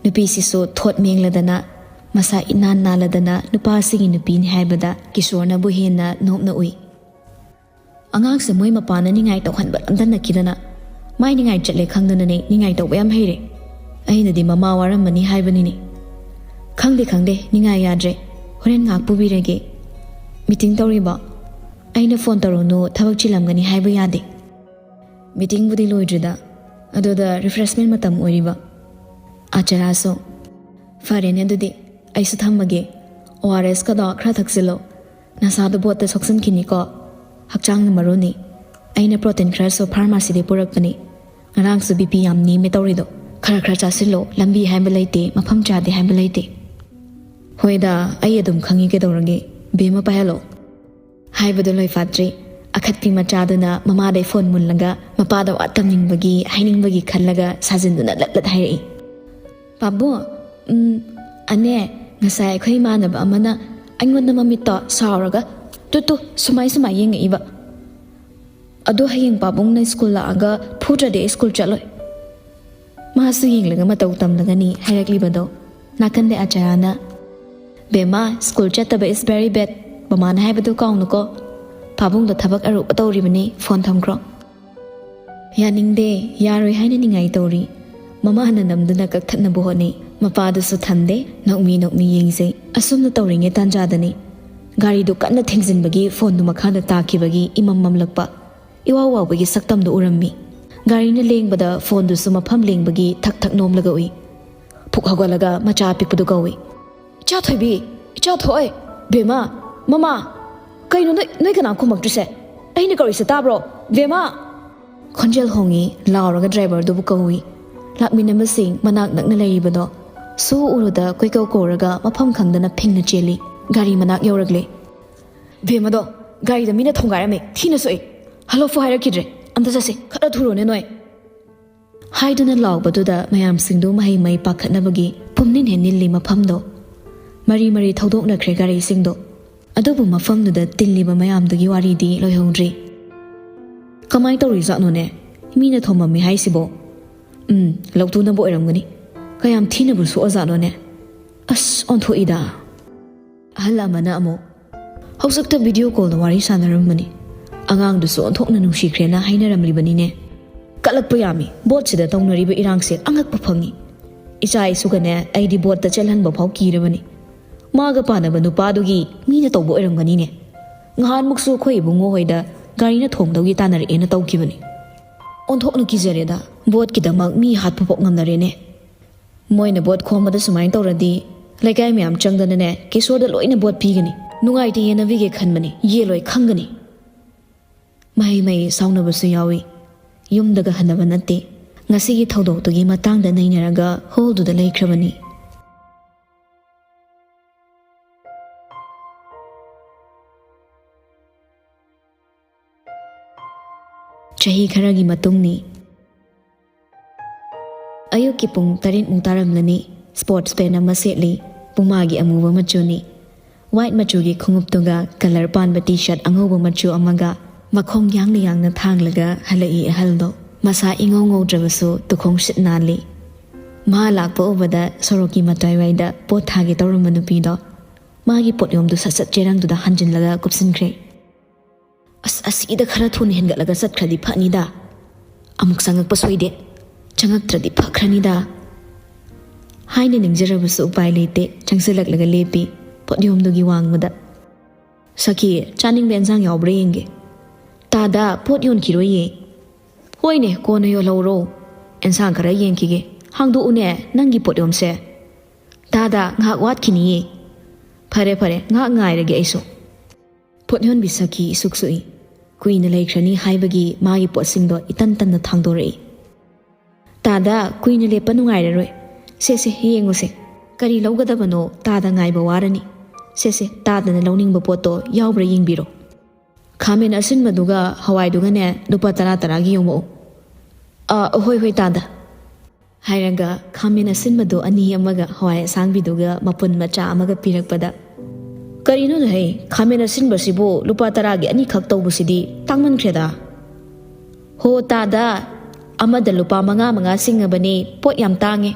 ꯅꯨꯄꯤꯁꯤꯁꯨ ꯊꯣꯠ ꯃꯦꯡꯂꯗꯅ, ꯃꯁꯥ ꯏꯅꯥꯟ ꯅꯥꯜꯂꯗꯅ ꯅꯨꯄꯥꯁꯤꯒꯤ ꯅꯨꯄꯤꯅꯤ ꯍꯥꯏꯕꯗ ꯀꯤꯁꯣꯔꯅꯕꯨ ꯍꯦꯟꯅ ꯅꯣꯞꯅ ꯎꯏ꯫ "ꯑꯉꯥꯡꯁꯦ ꯃꯣꯏ ꯃꯄꯥꯅ ꯅꯤꯡꯉꯥꯏ ꯇꯧꯍꯟꯕ ꯂꯝꯗꯝꯅꯈꯤꯗꯅ ꯃꯥꯏ ꯅꯤꯡꯉꯥꯏ ꯆꯠꯂꯦ ꯈꯪꯗꯅꯅꯦ ꯅꯤꯡꯉꯥꯏ ꯇꯧꯕ ꯌꯥꯝ ꯍꯩꯔꯦ꯫ ꯑꯩꯅꯗꯤ ꯃꯃꯥ ꯋꯥꯔꯝꯃꯅꯤ ꯍꯥꯏꯕꯅꯤꯅꯦ"꯫ "ꯈꯪꯗꯦ, ꯈꯪꯗꯦ, ꯅꯤꯡꯉꯥꯏ ꯌꯥꯗ꯭ꯔꯦ꯫ ꯍꯣꯔꯦꯟ ꯉꯥꯏꯍꯥꯛ ꯄꯨꯕꯤꯔꯒꯦ"꯫ "ꯃꯤꯇꯤꯡ ꯇꯧꯔꯤꯕꯣ?" "ꯑꯩꯅ ꯐꯣꯟ ꯇꯧꯔꯨꯅꯨ, ꯊꯕꯛ ꯆꯤꯜꯂꯝꯒꯅꯤ ꯍꯥꯏꯕ ꯌꯥꯗꯦ"꯫ "ꯃꯤꯇꯤꯡꯕꯨꯗꯤ ꯂꯣꯏꯗ꯭ꯔꯤꯗ, ꯑꯗꯨꯗ ꯔꯤꯐ꯭ꯔꯦꯁꯃꯦꯟ ꯃꯇꯝ ꯑꯣꯏꯔꯤꯕ"꯫ ꯑꯆꯔꯥꯁꯨ, "ꯐꯔꯦꯅꯦ ꯑꯗꯨꯗꯤ, ꯑꯩꯁꯨ ꯊꯝꯃꯒꯦ꯫ ꯑꯣ ꯑꯥꯔ ꯑꯦꯁꯀꯗꯣ ꯈꯔ ꯊꯛꯆꯤꯜꯂꯣ꯫ ꯅꯁꯥꯗꯣ ꯚꯣꯠꯇ ꯁꯣꯛꯆꯟꯈꯤꯅꯤꯀꯣ꯫ ꯍꯛꯆꯥꯡꯅ ꯃꯔꯨꯅꯤ꯫ ꯑꯩꯅ ꯄ꯭ꯔꯣꯇꯤꯟ ꯈꯔꯁꯨ ꯐꯥꯔꯃꯥꯁꯤꯗꯩ ꯄꯨꯔꯛꯄꯅꯤ꯫ ꯉꯔꯥꯡꯁꯨ ꯕꯤ ꯄꯤ ꯌꯥꯝ ꯅꯦꯝꯃꯦ ꯇꯧꯔꯤꯗꯣ꯫ ꯈꯔ ꯈꯔ ꯆꯥꯁꯤꯜꯂꯣ, ꯂꯝꯕꯤ ꯍꯥꯏꯕ ꯂꯩꯇꯦ, ꯃꯐꯝ ꯆꯥꯗꯦ ꯍꯥꯏꯕ ꯂꯩꯇꯦ"꯫ "ꯍꯣꯏꯗ, ꯑꯩ ꯑꯗꯨꯝ ꯈꯪꯉꯤ ꯀꯩꯗꯧꯔꯒꯦ꯫ ꯕꯦꯝꯃ ꯄꯥꯏꯍꯜꯂꯣ"꯫ ꯍꯥꯏꯕꯗꯨ ꯂꯣꯏꯐꯥꯠꯇ꯭ꯔꯤ꯫ ꯑꯈꯠꯄꯤ ꯃꯆꯥꯗꯨꯅ ꯃꯃꯥꯗꯩ ꯐꯣꯟ ꯃꯨꯜꯂꯒ ꯃꯄꯥꯗ ꯋꯥ ꯇꯝꯅꯤꯡꯕꯒꯤ, ꯍꯥꯏꯅꯤꯡꯕꯒꯤ ꯈꯜꯂꯒ ꯁꯥꯖꯤꯟꯗꯨꯅ ꯂꯠ ꯂꯠ ꯍꯥꯏꯔꯛꯏ꯫ "ꯄꯥꯕꯨꯡ, ꯎꯝ, ꯑꯅꯦ, ꯉꯁꯥꯏ ꯑꯩꯈꯣꯏ ꯏꯃꯥꯟꯅꯕ ꯑꯃꯅ ꯑꯩꯉꯣꯟꯗ ꯃꯃꯤꯠꯇꯣ ꯁꯥꯎꯔꯒ ꯇꯨ ꯇꯨ ꯁꯨꯃꯥꯏ ꯁꯨꯃꯥꯏ ꯌꯦꯡꯉꯛꯏꯕ꯫ ꯑꯗꯣ ꯍꯌꯦꯡ ꯄꯥꯕꯨꯡꯅ ꯁ꯭ꯀꯨꯜ ꯂꯥꯛꯑꯒ ꯐꯨꯗ꯭ꯔꯗꯤ ꯑꯩ ꯁ꯭ꯀꯨꯜ ꯆꯠꯂꯣꯏ"꯫ ꯃꯥꯁꯨ ꯌꯦꯡꯂꯒ ꯃꯇꯧ ꯇꯝꯂꯒꯅꯤ ꯍꯥꯏꯔꯛꯂꯤꯕꯗꯣ꯫ ꯅꯥꯀꯟꯗ ꯑꯆꯥꯌꯥꯅ, "ꯕꯦꯝꯃ, ꯁ꯭ꯀꯨꯜ ꯆꯠꯇꯕ is very bad꯫ ꯃꯃꯥꯅ ꯍꯥꯏꯕꯗꯨ ꯀꯥꯎꯅꯨꯀꯣ꯫ ꯄꯥꯕꯨꯡꯗꯣ ꯊꯕꯛ ꯑꯔꯨꯕ ꯇꯧꯔꯤꯕꯅꯤ, ꯐꯣꯟ ꯊꯝꯈ꯭ꯔꯣ"꯫ ꯌꯥꯅꯤꯡꯗꯦ, ꯌꯥꯔꯣꯏ ꯍꯥꯏꯅ ꯅꯤꯡꯉꯥꯏ ꯇꯧꯔꯤ꯫ ꯃꯃꯥꯅ ꯅꯝꯗꯨꯅ ꯀꯛꯊꯠꯅꯕ ꯍꯣꯠꯅꯩ꯫ ꯃꯄꯥꯗꯨꯁꯨ ꯊꯝꯗꯦ, ꯅꯣꯛꯃꯤ ꯅꯣꯛꯃꯤ ꯌꯦꯡꯖꯩ꯫ ꯑꯁꯨꯝꯅ ꯇꯧꯔꯤꯉꯩ ꯇꯥꯟꯖꯥꯗꯅꯤ ꯒꯥꯔꯤꯗꯨ ꯀꯟꯅ ꯊꯦꯡꯖꯤꯟꯕꯒꯤ ꯐꯣꯟꯗꯨ ꯃꯈꯥꯗ ꯇꯥꯈꯤꯕꯒꯤ ꯏꯃꯝ ꯃꯝꯂꯛꯄ, ꯏꯋꯥꯎ ꯋꯥꯎꯕꯒꯤ ꯁꯛꯇꯝꯗꯨ ꯎꯔꯝꯃꯤ꯫ ꯒꯥꯔꯤꯅ ꯂꯦꯡꯕꯗ ꯐꯣꯟꯗꯨꯁꯨ ꯃꯐꯝ ꯂꯦꯡꯕꯒꯤ ꯊꯛ ꯊꯛ ꯅꯣꯝꯂꯒ ꯎꯏ꯫ ꯐꯨꯛ ꯍꯧꯒꯠꯂꯒ ꯃꯆꯥ ꯑꯄꯤꯛꯄꯗꯨ ꯀꯧꯏ꯫ "ꯏꯆꯥ ꯊꯣꯏꯕꯤ, ꯏꯆꯥ ꯊꯣꯏ, ꯕꯦꯝꯃ, ꯃꯃꯥ, ꯀꯩꯅꯣ ꯅꯣꯏ, ꯅꯣꯏ ꯀꯅꯥ ꯈꯨꯝꯃꯛꯇ꯭ꯔꯤꯁꯦ? ꯑꯩꯅ ꯀꯧꯔꯤꯁꯦ ꯇꯥꯕ꯭ꯔꯣ? ꯕꯦꯝꯃ!" ꯈꯣꯟꯖꯦꯜ ꯍꯣꯡꯉꯤ, ꯂꯥꯎꯔꯒ ꯗ꯭ꯔꯥꯏꯚꯔꯗꯨꯕꯨ ꯀꯧꯏ꯫ ꯂꯥꯛꯃꯤꯟꯅꯕꯁꯤꯡ ꯃꯅꯥꯛ ꯅꯛꯅ ꯂꯩꯔꯤꯕꯗꯣ ꯁꯨ ꯎꯔꯨꯗ ꯀꯣꯏꯀꯧ ꯀꯧꯔꯒ ꯃꯐꯝ ꯈꯪꯗꯅ ꯐꯤꯡꯅ ꯆꯦꯜꯂꯤ꯫ ꯒꯥꯔꯤ ꯃꯅꯥꯛ ꯌꯧꯔꯛꯂꯦ꯫ "ꯕꯦꯝꯃꯗꯣ ꯒꯥꯔꯤꯗ ꯃꯤꯅ ꯊꯣꯡꯒꯥꯏꯔꯝꯃꯦ, ꯊꯤꯅ ꯁꯣꯛꯑꯦ꯫ ꯍꯜꯂꯣꯐꯨ ꯍꯥꯏꯔꯛꯈꯤꯗ꯭ꯔꯦ꯫ ꯑꯝꯇ ꯆꯠꯁꯦ, ꯈꯔ ꯊꯨꯔꯣꯅꯦ ꯅꯣꯏ!" ꯍꯥꯏꯗꯨꯅ ꯂꯥꯎꯕꯗꯨꯗ ꯃꯌꯥꯝꯁꯤꯡꯗꯨ ꯃꯍꯩ ꯃꯍꯩ ꯄꯥꯈꯠꯅꯕꯒꯤ ꯄꯨꯝꯅꯤꯟ ꯍꯦꯟ ꯅꯤꯜꯂꯤ ꯃꯐꯝꯗꯣ꯫ ꯃꯔꯤ ꯃꯔꯤ ꯊꯧꯗꯣꯛꯅꯈ꯭ꯔꯦ ꯒꯥꯔꯤꯁꯤꯡꯗꯣ꯫ ꯑꯗꯨꯕꯨ ꯃꯐꯝꯗꯨꯗ ꯇꯤꯜꯂꯤꯕ ꯃꯌꯥꯝꯗꯨꯒꯤ ꯋꯥꯔꯤꯗꯤ ꯂꯣꯏꯍꯧꯗ꯭ꯔꯤ꯫ "ꯀꯃꯥꯏ ꯇꯧꯔꯤꯖꯥꯠꯅꯣꯅꯦ? ꯃꯤꯅ ꯊꯣꯝꯃꯝꯃꯤ ꯍꯥꯏꯁꯤꯕꯣ? ꯎꯝ, ꯂꯧꯇꯨꯅꯕ ꯑꯣꯏꯔꯝꯒꯅꯤ꯫ ꯀꯌꯥꯝ ꯊꯤꯅꯕꯨ ꯁꯣꯛꯑꯖꯥꯠꯅꯣꯅꯦ? ꯑꯁ, ꯑꯣꯟꯊꯣꯛꯏꯗ!" ꯑꯍꯜ ꯑꯃꯅ ꯑꯃꯨꯛ, "ꯍꯧꯖꯤꯛꯇ ꯚꯤꯗꯤꯑꯣ ꯀꯣꯜꯗ ꯋꯥꯔꯤ ꯁꯥꯟꯅꯔꯝꯕꯅꯤ꯫ ꯑꯉꯥꯡꯗꯨꯁꯨ ꯑꯣꯟꯊꯣꯛꯅ ꯅꯨꯡꯁꯤꯈ꯭ꯔꯦꯅ ꯍꯥꯏꯅꯔꯝꯂꯤꯕꯅꯤꯅꯦ꯫ ꯀꯂꯛꯄ ꯌꯥꯝꯃꯤ, ꯕꯣꯠꯁꯤꯗ ꯇꯧꯅꯔꯤꯕ ꯏꯔꯥꯡꯁꯦ ꯑꯉꯛꯄ ꯐꯪꯉꯤ꯫ ꯏꯆꯥ ꯏꯁꯨꯒꯅꯦ ꯑꯩꯗꯤ ꯕꯣꯠꯇ ꯆꯦꯜꯍꯟꯕ ꯐꯥꯎ ꯀꯤꯔꯕꯅꯤ꯫ ꯃꯥꯒ ꯄꯥꯟꯅꯕ ꯅꯨꯄꯥꯗꯨꯒꯤ ꯃꯤꯅ ꯇꯧꯕ ꯑꯣꯏꯔꯝꯒꯅꯤꯅꯦ꯫ ꯉꯍꯥꯟꯃꯨꯛꯁꯨ ꯑꯩꯈꯣꯏ ꯏꯕꯨꯡꯉꯣ ꯍꯣꯏꯗ ꯒꯥꯔꯤꯅ ꯊꯣꯡꯗꯧꯒꯤ ꯇꯥꯟꯅꯔꯛꯑꯦꯅ ꯇꯧꯈꯤꯕꯅꯤ꯫ ꯑꯣꯟꯊꯣꯛꯅ ꯀꯤꯖꯔꯦꯗ, ꯕꯣꯠꯀꯤꯗꯃꯛ ꯃꯤ ꯍꯥꯠꯄ ꯐꯥꯎ ꯉꯝꯅꯔꯦꯅꯦ꯫ ꯃꯣꯏꯅ ꯕꯣꯠ ꯈꯣꯝꯕꯗ ꯁꯨꯃꯥꯏꯅ ꯇꯧꯔꯗꯤ ꯂꯩꯀꯥꯏ ꯃꯌꯥꯝ ꯆꯪꯗꯅꯅꯦ ꯀꯤꯁꯣꯔꯗ ꯂꯣꯏꯅ ꯕꯣꯠ ꯄꯤꯒꯅꯤ꯫ ꯅꯨꯡꯉꯥꯏꯇꯦ ꯌꯦꯟꯅꯕꯤꯒꯦ ꯈꯟꯕꯅꯤ, ꯌꯦꯜꯂꯣꯏ ꯈꯪꯒꯅꯤ꯫" ꯃꯍꯩ ꯃꯍꯩ ꯁꯥꯎꯅꯕꯁꯨ ꯌꯥꯎꯏ꯫ ꯌꯨꯝꯗꯒ ꯍꯟꯅꯕ ꯅꯠꯇꯦ꯫ ꯉꯁꯤꯒꯤ ꯊꯧꯗꯣꯛꯇꯨꯒꯤ ꯃꯇꯥꯡꯗ ꯅꯩꯅꯔꯒ ꯍꯣꯜꯗꯨꯗ ꯂꯩꯈ꯭ꯔꯕꯅꯤ꯫ ꯆꯍꯤ ꯈꯔꯒꯤ ꯃꯇꯨꯡꯅꯤ꯫ ꯑꯌꯨꯛꯀꯤ ꯄꯨꯡ ꯇꯔꯦꯠꯃꯨꯛ ꯇꯥꯔꯝꯂꯅꯤ꯫ ꯁ꯭ꯄꯣꯔꯠꯁ ꯄꯦꯟ ꯑꯃ ꯁꯦꯠꯂꯤ꯫ ꯄꯨꯃꯥꯒꯤ ꯑꯃꯨꯕ ꯃꯆꯨꯅꯤ꯫ ꯋꯥꯏꯠ ꯃꯆꯨꯒꯤ ꯈꯣꯡꯎꯞꯇꯨꯒ ꯀꯂꯔ ꯄꯥꯟꯕ ꯇꯤ ꯁꯥꯔꯠ ꯑꯉꯧꯕ ꯃꯆꯨ ꯑꯃꯒ ꯃꯈꯣꯡ ꯌꯥꯡꯅ ꯌꯥꯡꯅ ꯊꯥꯡꯂꯒ ꯍꯜꯂꯛꯏ ꯑꯍꯜꯗꯣ꯫ ꯃꯁꯥ ꯏꯉꯧ ꯉꯧꯗ꯭ꯔꯕꯁꯨ ꯇꯨꯈꯣꯡ ꯁꯤꯠ ꯅꯥꯜꯂꯤ꯫ ꯃꯥ ꯂꯥꯛꯄ ꯎꯕꯗ ꯁꯣꯔꯣꯛꯀꯤ ꯃꯇꯥꯏꯋꯥꯏꯗ ꯄꯣꯠ ꯊꯥꯒꯦ ꯇꯧꯔꯝꯕ ꯅꯨꯄꯤꯗꯣ ꯃꯥꯒꯤ ꯄꯣꯠꯌꯣꯝꯗꯨ ꯁꯠ ꯁꯠ ꯆꯦꯔꯪꯗꯨꯗ ꯍꯥꯟꯖꯤꯜꯂꯒ ꯀꯨꯞꯁꯤꯟꯈ꯭ꯔꯦ꯫ "ꯑꯁ, ꯑꯁꯤꯗ ꯈꯔ ꯊꯨꯅ ꯍꯦꯟꯒꯠꯂꯒ ꯆꯠꯈ꯭ꯔꯗꯤ ꯐꯅꯤꯗ꯫ "ꯑꯃꯨꯛ ꯆꯪꯉꯛꯄ ꯁꯣꯏꯗꯦ, ꯆꯪꯉꯛꯇ꯭ꯔꯗꯤ ꯐꯈ꯭ꯔꯅꯤꯗ" ꯍꯥꯏꯅ ꯅꯤꯡꯖꯔꯕꯁꯨ ꯎꯄꯥꯏ ꯂꯩꯇꯦ꯫ ꯆꯪꯁꯤꯜꯂꯛꯂꯒ ꯂꯦꯞꯄꯤ ꯄꯣꯠꯌꯣꯝꯗꯨꯒꯤ ꯋꯥꯡꯃꯗ꯫ "ꯁꯈꯤ, ꯆꯥꯅꯤꯡꯕ ꯑꯦꯟꯁꯥꯡ ꯌꯥꯎꯕ꯭ꯔꯥ ꯌꯦꯡꯒꯦ"꯫ "ꯇꯥꯗ, ꯄꯣꯠ ꯌꯣꯟꯈꯤꯔꯣꯏꯌꯦ"꯫ "ꯍꯣꯏꯅꯦ, ꯀꯣꯟꯅ ꯌꯣꯜꯍꯧꯔꯣ꯫ ꯑꯦꯟꯁꯥꯡ ꯈꯔ ꯌꯦꯡꯈꯤꯒꯦ꯫ ꯍꯥꯡꯗꯣꯛꯎꯅꯦ ꯅꯪꯒꯤ ꯄꯣꯠꯌꯣꯝꯁꯦ"꯫ "ꯇꯥꯗ, ꯉꯥꯏꯍꯥꯛ ꯋꯥꯠꯈꯤꯅꯤꯌꯦ"꯫ "ꯐꯔꯦ ꯐꯔꯦ, ꯉꯥꯏꯍꯥꯛ ꯉꯥꯏꯔꯒꯦ ꯑꯩꯁꯨ"꯫ ꯄꯣꯠ ꯌꯣꯟꯕꯤ ꯁꯈꯤ ꯏꯁꯨꯛ ꯁꯨꯛꯏ꯫ ꯀꯨꯏꯅ ꯂꯩꯈ꯭ꯔꯅꯤ ꯍꯥꯏꯕꯒꯤ ꯃꯥꯒꯤ ꯄꯣꯠꯁꯤꯡꯗꯣ ꯏꯇꯟ ꯇꯟꯅ ꯊꯥꯡꯗꯣꯔꯛꯏ꯫ "ꯇꯥꯗ, ꯀꯨꯏꯅ ꯂꯦꯞꯄ ꯅꯨꯡꯉꯥꯏꯔꯔꯣꯏ꯫ ꯁꯦ ꯁꯦ, ꯌꯦꯡꯉꯨꯁꯦ, ꯀꯔꯤ ꯂꯧꯒꯗꯕꯅꯣ ꯇꯥꯗ ꯉꯥꯏꯕ ꯋꯥꯔꯅꯤ꯫ ꯁꯦ ꯁꯦ, ꯇꯥꯗꯅ ꯂꯧꯅꯤꯡꯕ ꯄꯣꯠꯇꯣ ꯌꯥꯎꯕ꯭ꯔꯥ ꯌꯦꯡꯕꯤꯔꯣ꯫ ꯈꯥꯃꯦꯟ ꯑꯁꯤꯟꯕꯗꯨꯒ ꯍꯋꯥꯏꯗꯨꯒꯅꯦ, ꯂꯨꯄꯥ ꯇꯔꯥ ꯇꯔꯥꯒꯤ ꯌꯣꯝꯃꯛꯎ"꯫ "ꯑꯥ, ꯍꯣꯏ ꯍꯣꯏ ꯇꯥꯗ" ꯍꯥꯏꯔꯒ ꯈꯥꯃꯦꯟ ꯑꯁꯤꯟꯕꯗꯣ ꯑꯅꯤ ꯑꯃꯒ ꯍꯋꯥꯏ ꯑꯁꯥꯡꯕꯤꯗꯨꯒ ꯃꯄꯨꯟ ꯃꯆꯥ ꯑꯃꯒ ꯄꯤꯔꯛꯄꯗ, "ꯀꯔꯤꯅꯣꯅꯦ ꯍꯩ, ꯈꯥꯃꯦꯟ ꯑꯁꯤꯟꯕꯁꯤꯕꯨ ꯂꯨꯄꯥ ꯇꯔꯥꯒꯤ ꯑꯅꯤꯈꯛ ꯇꯧꯕꯁꯤꯗꯤ ꯇꯥꯡꯃꯟꯈ꯭ꯔꯦꯗ"꯫ "ꯍꯣ ꯇꯥꯗ, ꯑꯃꯗ ꯂꯨꯄꯥ ꯃꯉꯥ ꯃꯉꯥ ꯆꯤꯡꯉꯕꯅꯦ, ꯄꯣꯠ ꯌꯥꯝ ꯇꯥꯡꯉꯦ꯫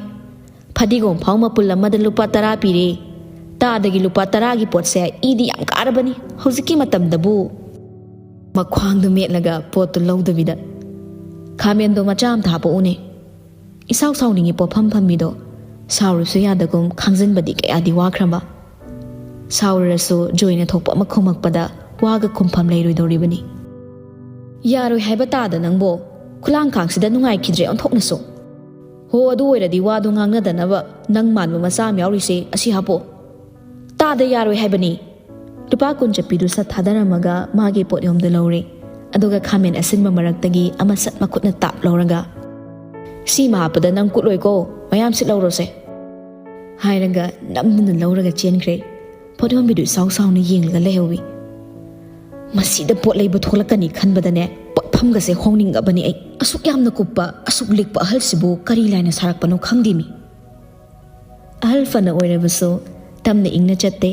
ꯐꯗꯤꯒꯣꯝ ꯐꯥꯎ ꯃꯄꯨꯜ ꯑꯃꯗ ꯂꯨꯄꯥ ꯇꯔꯥ ꯄꯤꯔꯦ꯫ ꯇꯥꯗꯒꯤ ꯂꯨꯄꯥ ꯇꯔꯥꯒꯤ ꯄꯣꯠꯁꯦ ꯏꯗꯤ ꯌꯥꯝ ꯀꯥꯔꯕꯅꯤ ꯍꯧꯖꯤꯛꯀꯤ ꯃꯇꯝꯗꯕꯨ"꯫ ꯃꯈ꯭ꯋꯥꯡꯗꯣ ꯃꯦꯠꯂꯒ ꯄꯣꯠꯇꯨ ꯂꯧꯗꯕꯤꯗ, "ꯈꯥꯃꯦꯟꯗꯣ ꯃꯆꯥ ꯑꯝꯇ ꯍꯥꯞꯄꯛꯎꯅꯦ"꯫ ꯏꯁꯥꯎ ꯁꯥꯎꯅꯤꯡꯉꯤ ꯄꯣꯠꯐꯝ ꯐꯝꯃꯤꯗꯣ꯫ ꯁꯥꯎꯔꯁꯨ ꯌꯥꯗꯒꯨꯝ ꯈꯥꯡꯖꯤꯟꯕꯗꯤ ꯀꯌꯥꯗꯤ ꯋꯥꯈ꯭ꯔꯕ꯫ ꯁꯥꯎꯔꯨꯔꯁꯨ ꯖꯣꯏꯅ ꯊꯣꯛꯄ ꯑꯃ ꯈꯨꯝꯃꯛꯄꯗ ꯋꯥꯒ ꯈꯨꯝꯐꯝ ꯂꯩꯔꯣꯏꯗꯧꯔꯤꯕꯅꯤ꯫ "ꯌꯥꯔꯣꯏ ꯍꯥꯏꯕ ꯇꯥꯗ ꯅꯪꯕꯣ꯫ ꯈꯨꯂꯥꯡ ꯈꯥꯡꯁꯤꯗ ꯅꯨꯡꯉꯥꯏꯈꯤꯗ꯭ꯔꯦ ꯑꯣꯟꯊꯣꯛꯅꯁꯨ"꯫ "ꯍꯣ, ꯑꯗꯨ ꯑꯣꯏꯔꯗꯤ ꯋꯥꯗꯣ ꯉꯥꯡꯅꯗꯅꯕ ꯅꯪ ꯃꯥꯟꯕ ꯃꯆꯥ ꯑꯃ ꯌꯥꯎꯔꯤꯁꯦ ꯑꯁꯤ ꯍꯥꯞꯄꯣ"꯫ "ꯇꯥꯗ, ꯌꯥꯔꯣꯏ ꯍꯥꯏꯕꯅꯤ"꯫ ꯂꯨꯄꯥ ꯀꯨꯟ ꯆꯠꯄꯤꯗꯨ ꯁꯠ ꯊꯥꯗꯔꯝꯃꯒ ꯃꯥꯒꯤ ꯄꯣꯠꯌꯣꯝꯗꯨ ꯂꯧꯔꯦ꯫ ꯑꯗꯨꯒ ꯈꯥꯃꯦꯟ ꯑꯁꯤꯟꯕ ꯃꯔꯛꯇꯒꯤ ꯑꯃ ꯁꯠ ꯃꯈꯨꯠꯅ ꯇꯥꯞ ꯂꯧꯔꯒ, "ꯁꯤꯃ ꯍꯥꯞꯄꯗ ꯅꯪ ꯀꯨꯠꯂꯣꯏꯀꯣ, ꯃꯌꯥꯝ ꯁꯤꯠ ꯂꯧꯔꯣꯁꯦ" ꯍꯥꯏꯔꯒ ꯅꯝꯗꯨꯅ ꯂꯧꯔꯒ ꯆꯦꯟꯈ꯭ꯔꯦ꯫ ꯄꯣꯠꯌꯣꯟꯕꯤꯗꯨ ꯏꯁꯥꯎ ꯁꯥꯎꯅ ꯌꯦꯡꯂꯒ ꯂꯩꯍꯧꯏ꯫ ꯃꯁꯤꯗ ꯄꯣꯠ ꯂꯩꯕ ꯊꯣꯛꯂꯛꯀꯅꯤ ꯈꯟꯕꯗꯅꯦ, ꯄꯣꯠꯐꯝꯒꯁꯦ ꯍꯣꯡꯅꯤꯡꯉꯕꯅꯤ ꯑꯩ꯫ ꯑꯁꯨꯛ ꯌꯥꯝꯅ ꯀꯨꯞꯄ, ꯑꯁꯨꯛ ꯂꯤꯛꯄ ꯑꯍꯜꯁꯤꯕꯨ ꯀꯔꯤ ꯂꯥꯏꯅ ꯁꯥꯔꯛꯄꯅꯣ ꯈꯪꯗꯦꯃꯤ꯫ ꯑꯍꯜ ꯐꯅ ꯑꯣꯏꯔꯕꯁꯨ ꯇꯝꯅ ꯏꯪꯅ ꯆꯠꯇꯦ꯫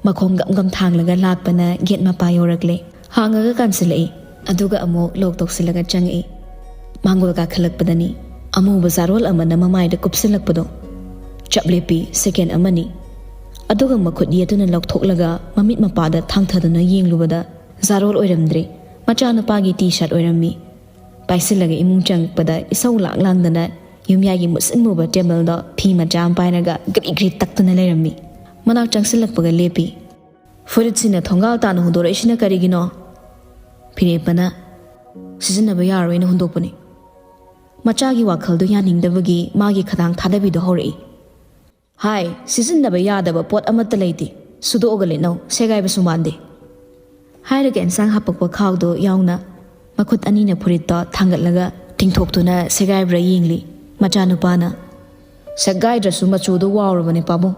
ꯃꯈꯣꯡ ꯒꯝ ꯒꯝ ꯊꯥꯡꯂꯒ ꯂꯥꯛꯄꯅ ꯒꯦꯠ ꯃꯄꯥ ꯌꯧꯔꯛꯂꯦ꯫ ꯍꯥꯡꯉꯒ ꯀꯥꯟꯁꯤꯜꯂꯛꯏ꯫ ꯑꯗꯨꯒ ꯑꯃꯨꯛ ꯂꯣꯛ ꯇꯧꯁꯤꯜꯂꯒ ꯆꯪꯉꯛꯏ꯫ ꯃꯥꯡꯒꯣꯜ ꯀꯥꯈꯠꯂꯛꯄꯗꯅꯤ ꯑꯃꯨꯕ ꯆꯥꯔꯣꯜ ꯑꯃꯅ ꯃꯃꯥꯏꯗ ꯀꯨꯞꯁꯤꯜꯂꯛꯄꯗꯣ꯫ ꯆꯞ ꯂꯦꯞꯄꯤ ꯁꯦꯀꯦꯟ ꯑꯃꯅꯤ꯫ ꯑꯗꯨꯒ ꯃꯈꯨꯠ ꯌꯦꯠꯇꯨꯅ ꯂꯧꯊꯣꯛꯂꯒ ꯃꯃꯤꯠ ꯃꯄꯥꯗ ꯊꯥꯡꯊꯗꯨꯅ ꯌꯦꯡꯂꯨꯕꯗ ꯆꯥꯔꯣꯜ ꯑꯣꯏꯔꯝꯗ꯭ꯔꯦ꯫ ꯃꯆꯥꯅꯨꯄꯥꯒꯤ ꯇꯤ ꯁꯥꯔꯠ ꯑꯣꯏꯔꯝꯃꯤ꯫ ꯄꯥꯏꯁꯤꯜꯂꯒ ꯏꯃꯨꯡ ꯆꯪꯉꯛꯄꯗ ꯏꯁꯧ ꯂꯥꯡ ꯂꯥꯡꯗꯅ ꯌꯨꯝꯌꯥꯏꯒꯤ ꯃꯨꯁꯤꯟ ꯃꯨꯕ ꯇꯦꯕꯜꯗꯣ ꯐꯤ ꯃꯆꯥ ꯑꯃ ꯄꯥꯏꯔꯒ ꯒ꯭ꯔꯤ ꯒ꯭ꯔꯤ ꯇꯛꯇꯨꯅ ꯂꯩꯔꯝꯃꯤ꯫ ꯃꯅꯥꯛ ꯆꯪꯁꯤꯜꯂꯛꯄꯒ ꯂꯦꯞꯄꯤ꯫ "ꯐꯨꯔꯤꯠꯁꯤꯅ ꯊꯣꯡꯒꯥꯜ ꯇꯥꯅ ꯍꯨꯟꯗꯣꯔꯛꯏꯁꯤꯅ ꯀꯔꯤꯒꯤꯅꯣ?" ꯐꯤꯔꯦꯞꯄꯅ, "ꯁꯤꯖꯤꯟꯅꯕ ꯌꯥꯔꯣꯏꯅ ꯍꯨꯟꯗꯣꯛꯄꯅꯤ꯫" ꯃꯆꯥꯒꯤ ꯋꯥꯈꯜꯗꯣ ꯌꯥꯅꯤꯡꯗꯕꯒꯤ ꯃꯥꯒꯤ ꯈꯗꯥꯡ ꯊꯥꯗꯕꯤꯗꯣ ꯍꯧꯔꯛꯏ꯫ "ꯍꯥꯏ, ꯁꯤꯖꯤꯟꯅꯕ ꯌꯥꯗꯕ ꯄꯣꯠ ꯑꯃꯠꯇ ꯂꯩꯇꯦ꯫ ꯁꯨꯗꯣꯛꯑꯒ ꯂꯤꯠꯅꯧ, ꯁꯦꯒꯥꯏꯕꯁꯨ ꯃꯥꯟꯗꯦ꯫" ꯍꯥꯏꯔꯒ ꯑꯦꯟꯁꯥꯡ ꯍꯥꯞꯄꯛꯄ ꯈꯥꯎꯗꯣ ꯌꯥꯎꯅ ꯃꯈꯨꯠ ꯑꯅꯤꯅ ꯐꯨꯔꯤꯠꯇꯣ ꯊꯥꯡꯒꯠꯂꯒ ꯇꯤꯡꯊꯣꯛꯇꯨꯅ ꯁꯦꯒꯥꯏꯕ꯭ꯔꯥ ꯌꯦꯡꯂꯤ꯫ ꯃꯆꯥꯅꯨꯄꯥꯅ, "ꯁꯦꯒꯥꯏꯗ꯭ꯔꯁꯨ ꯃꯆꯨꯗꯣ ꯋꯥꯎꯔꯕꯅꯦ ꯄꯥꯕꯨꯡ꯫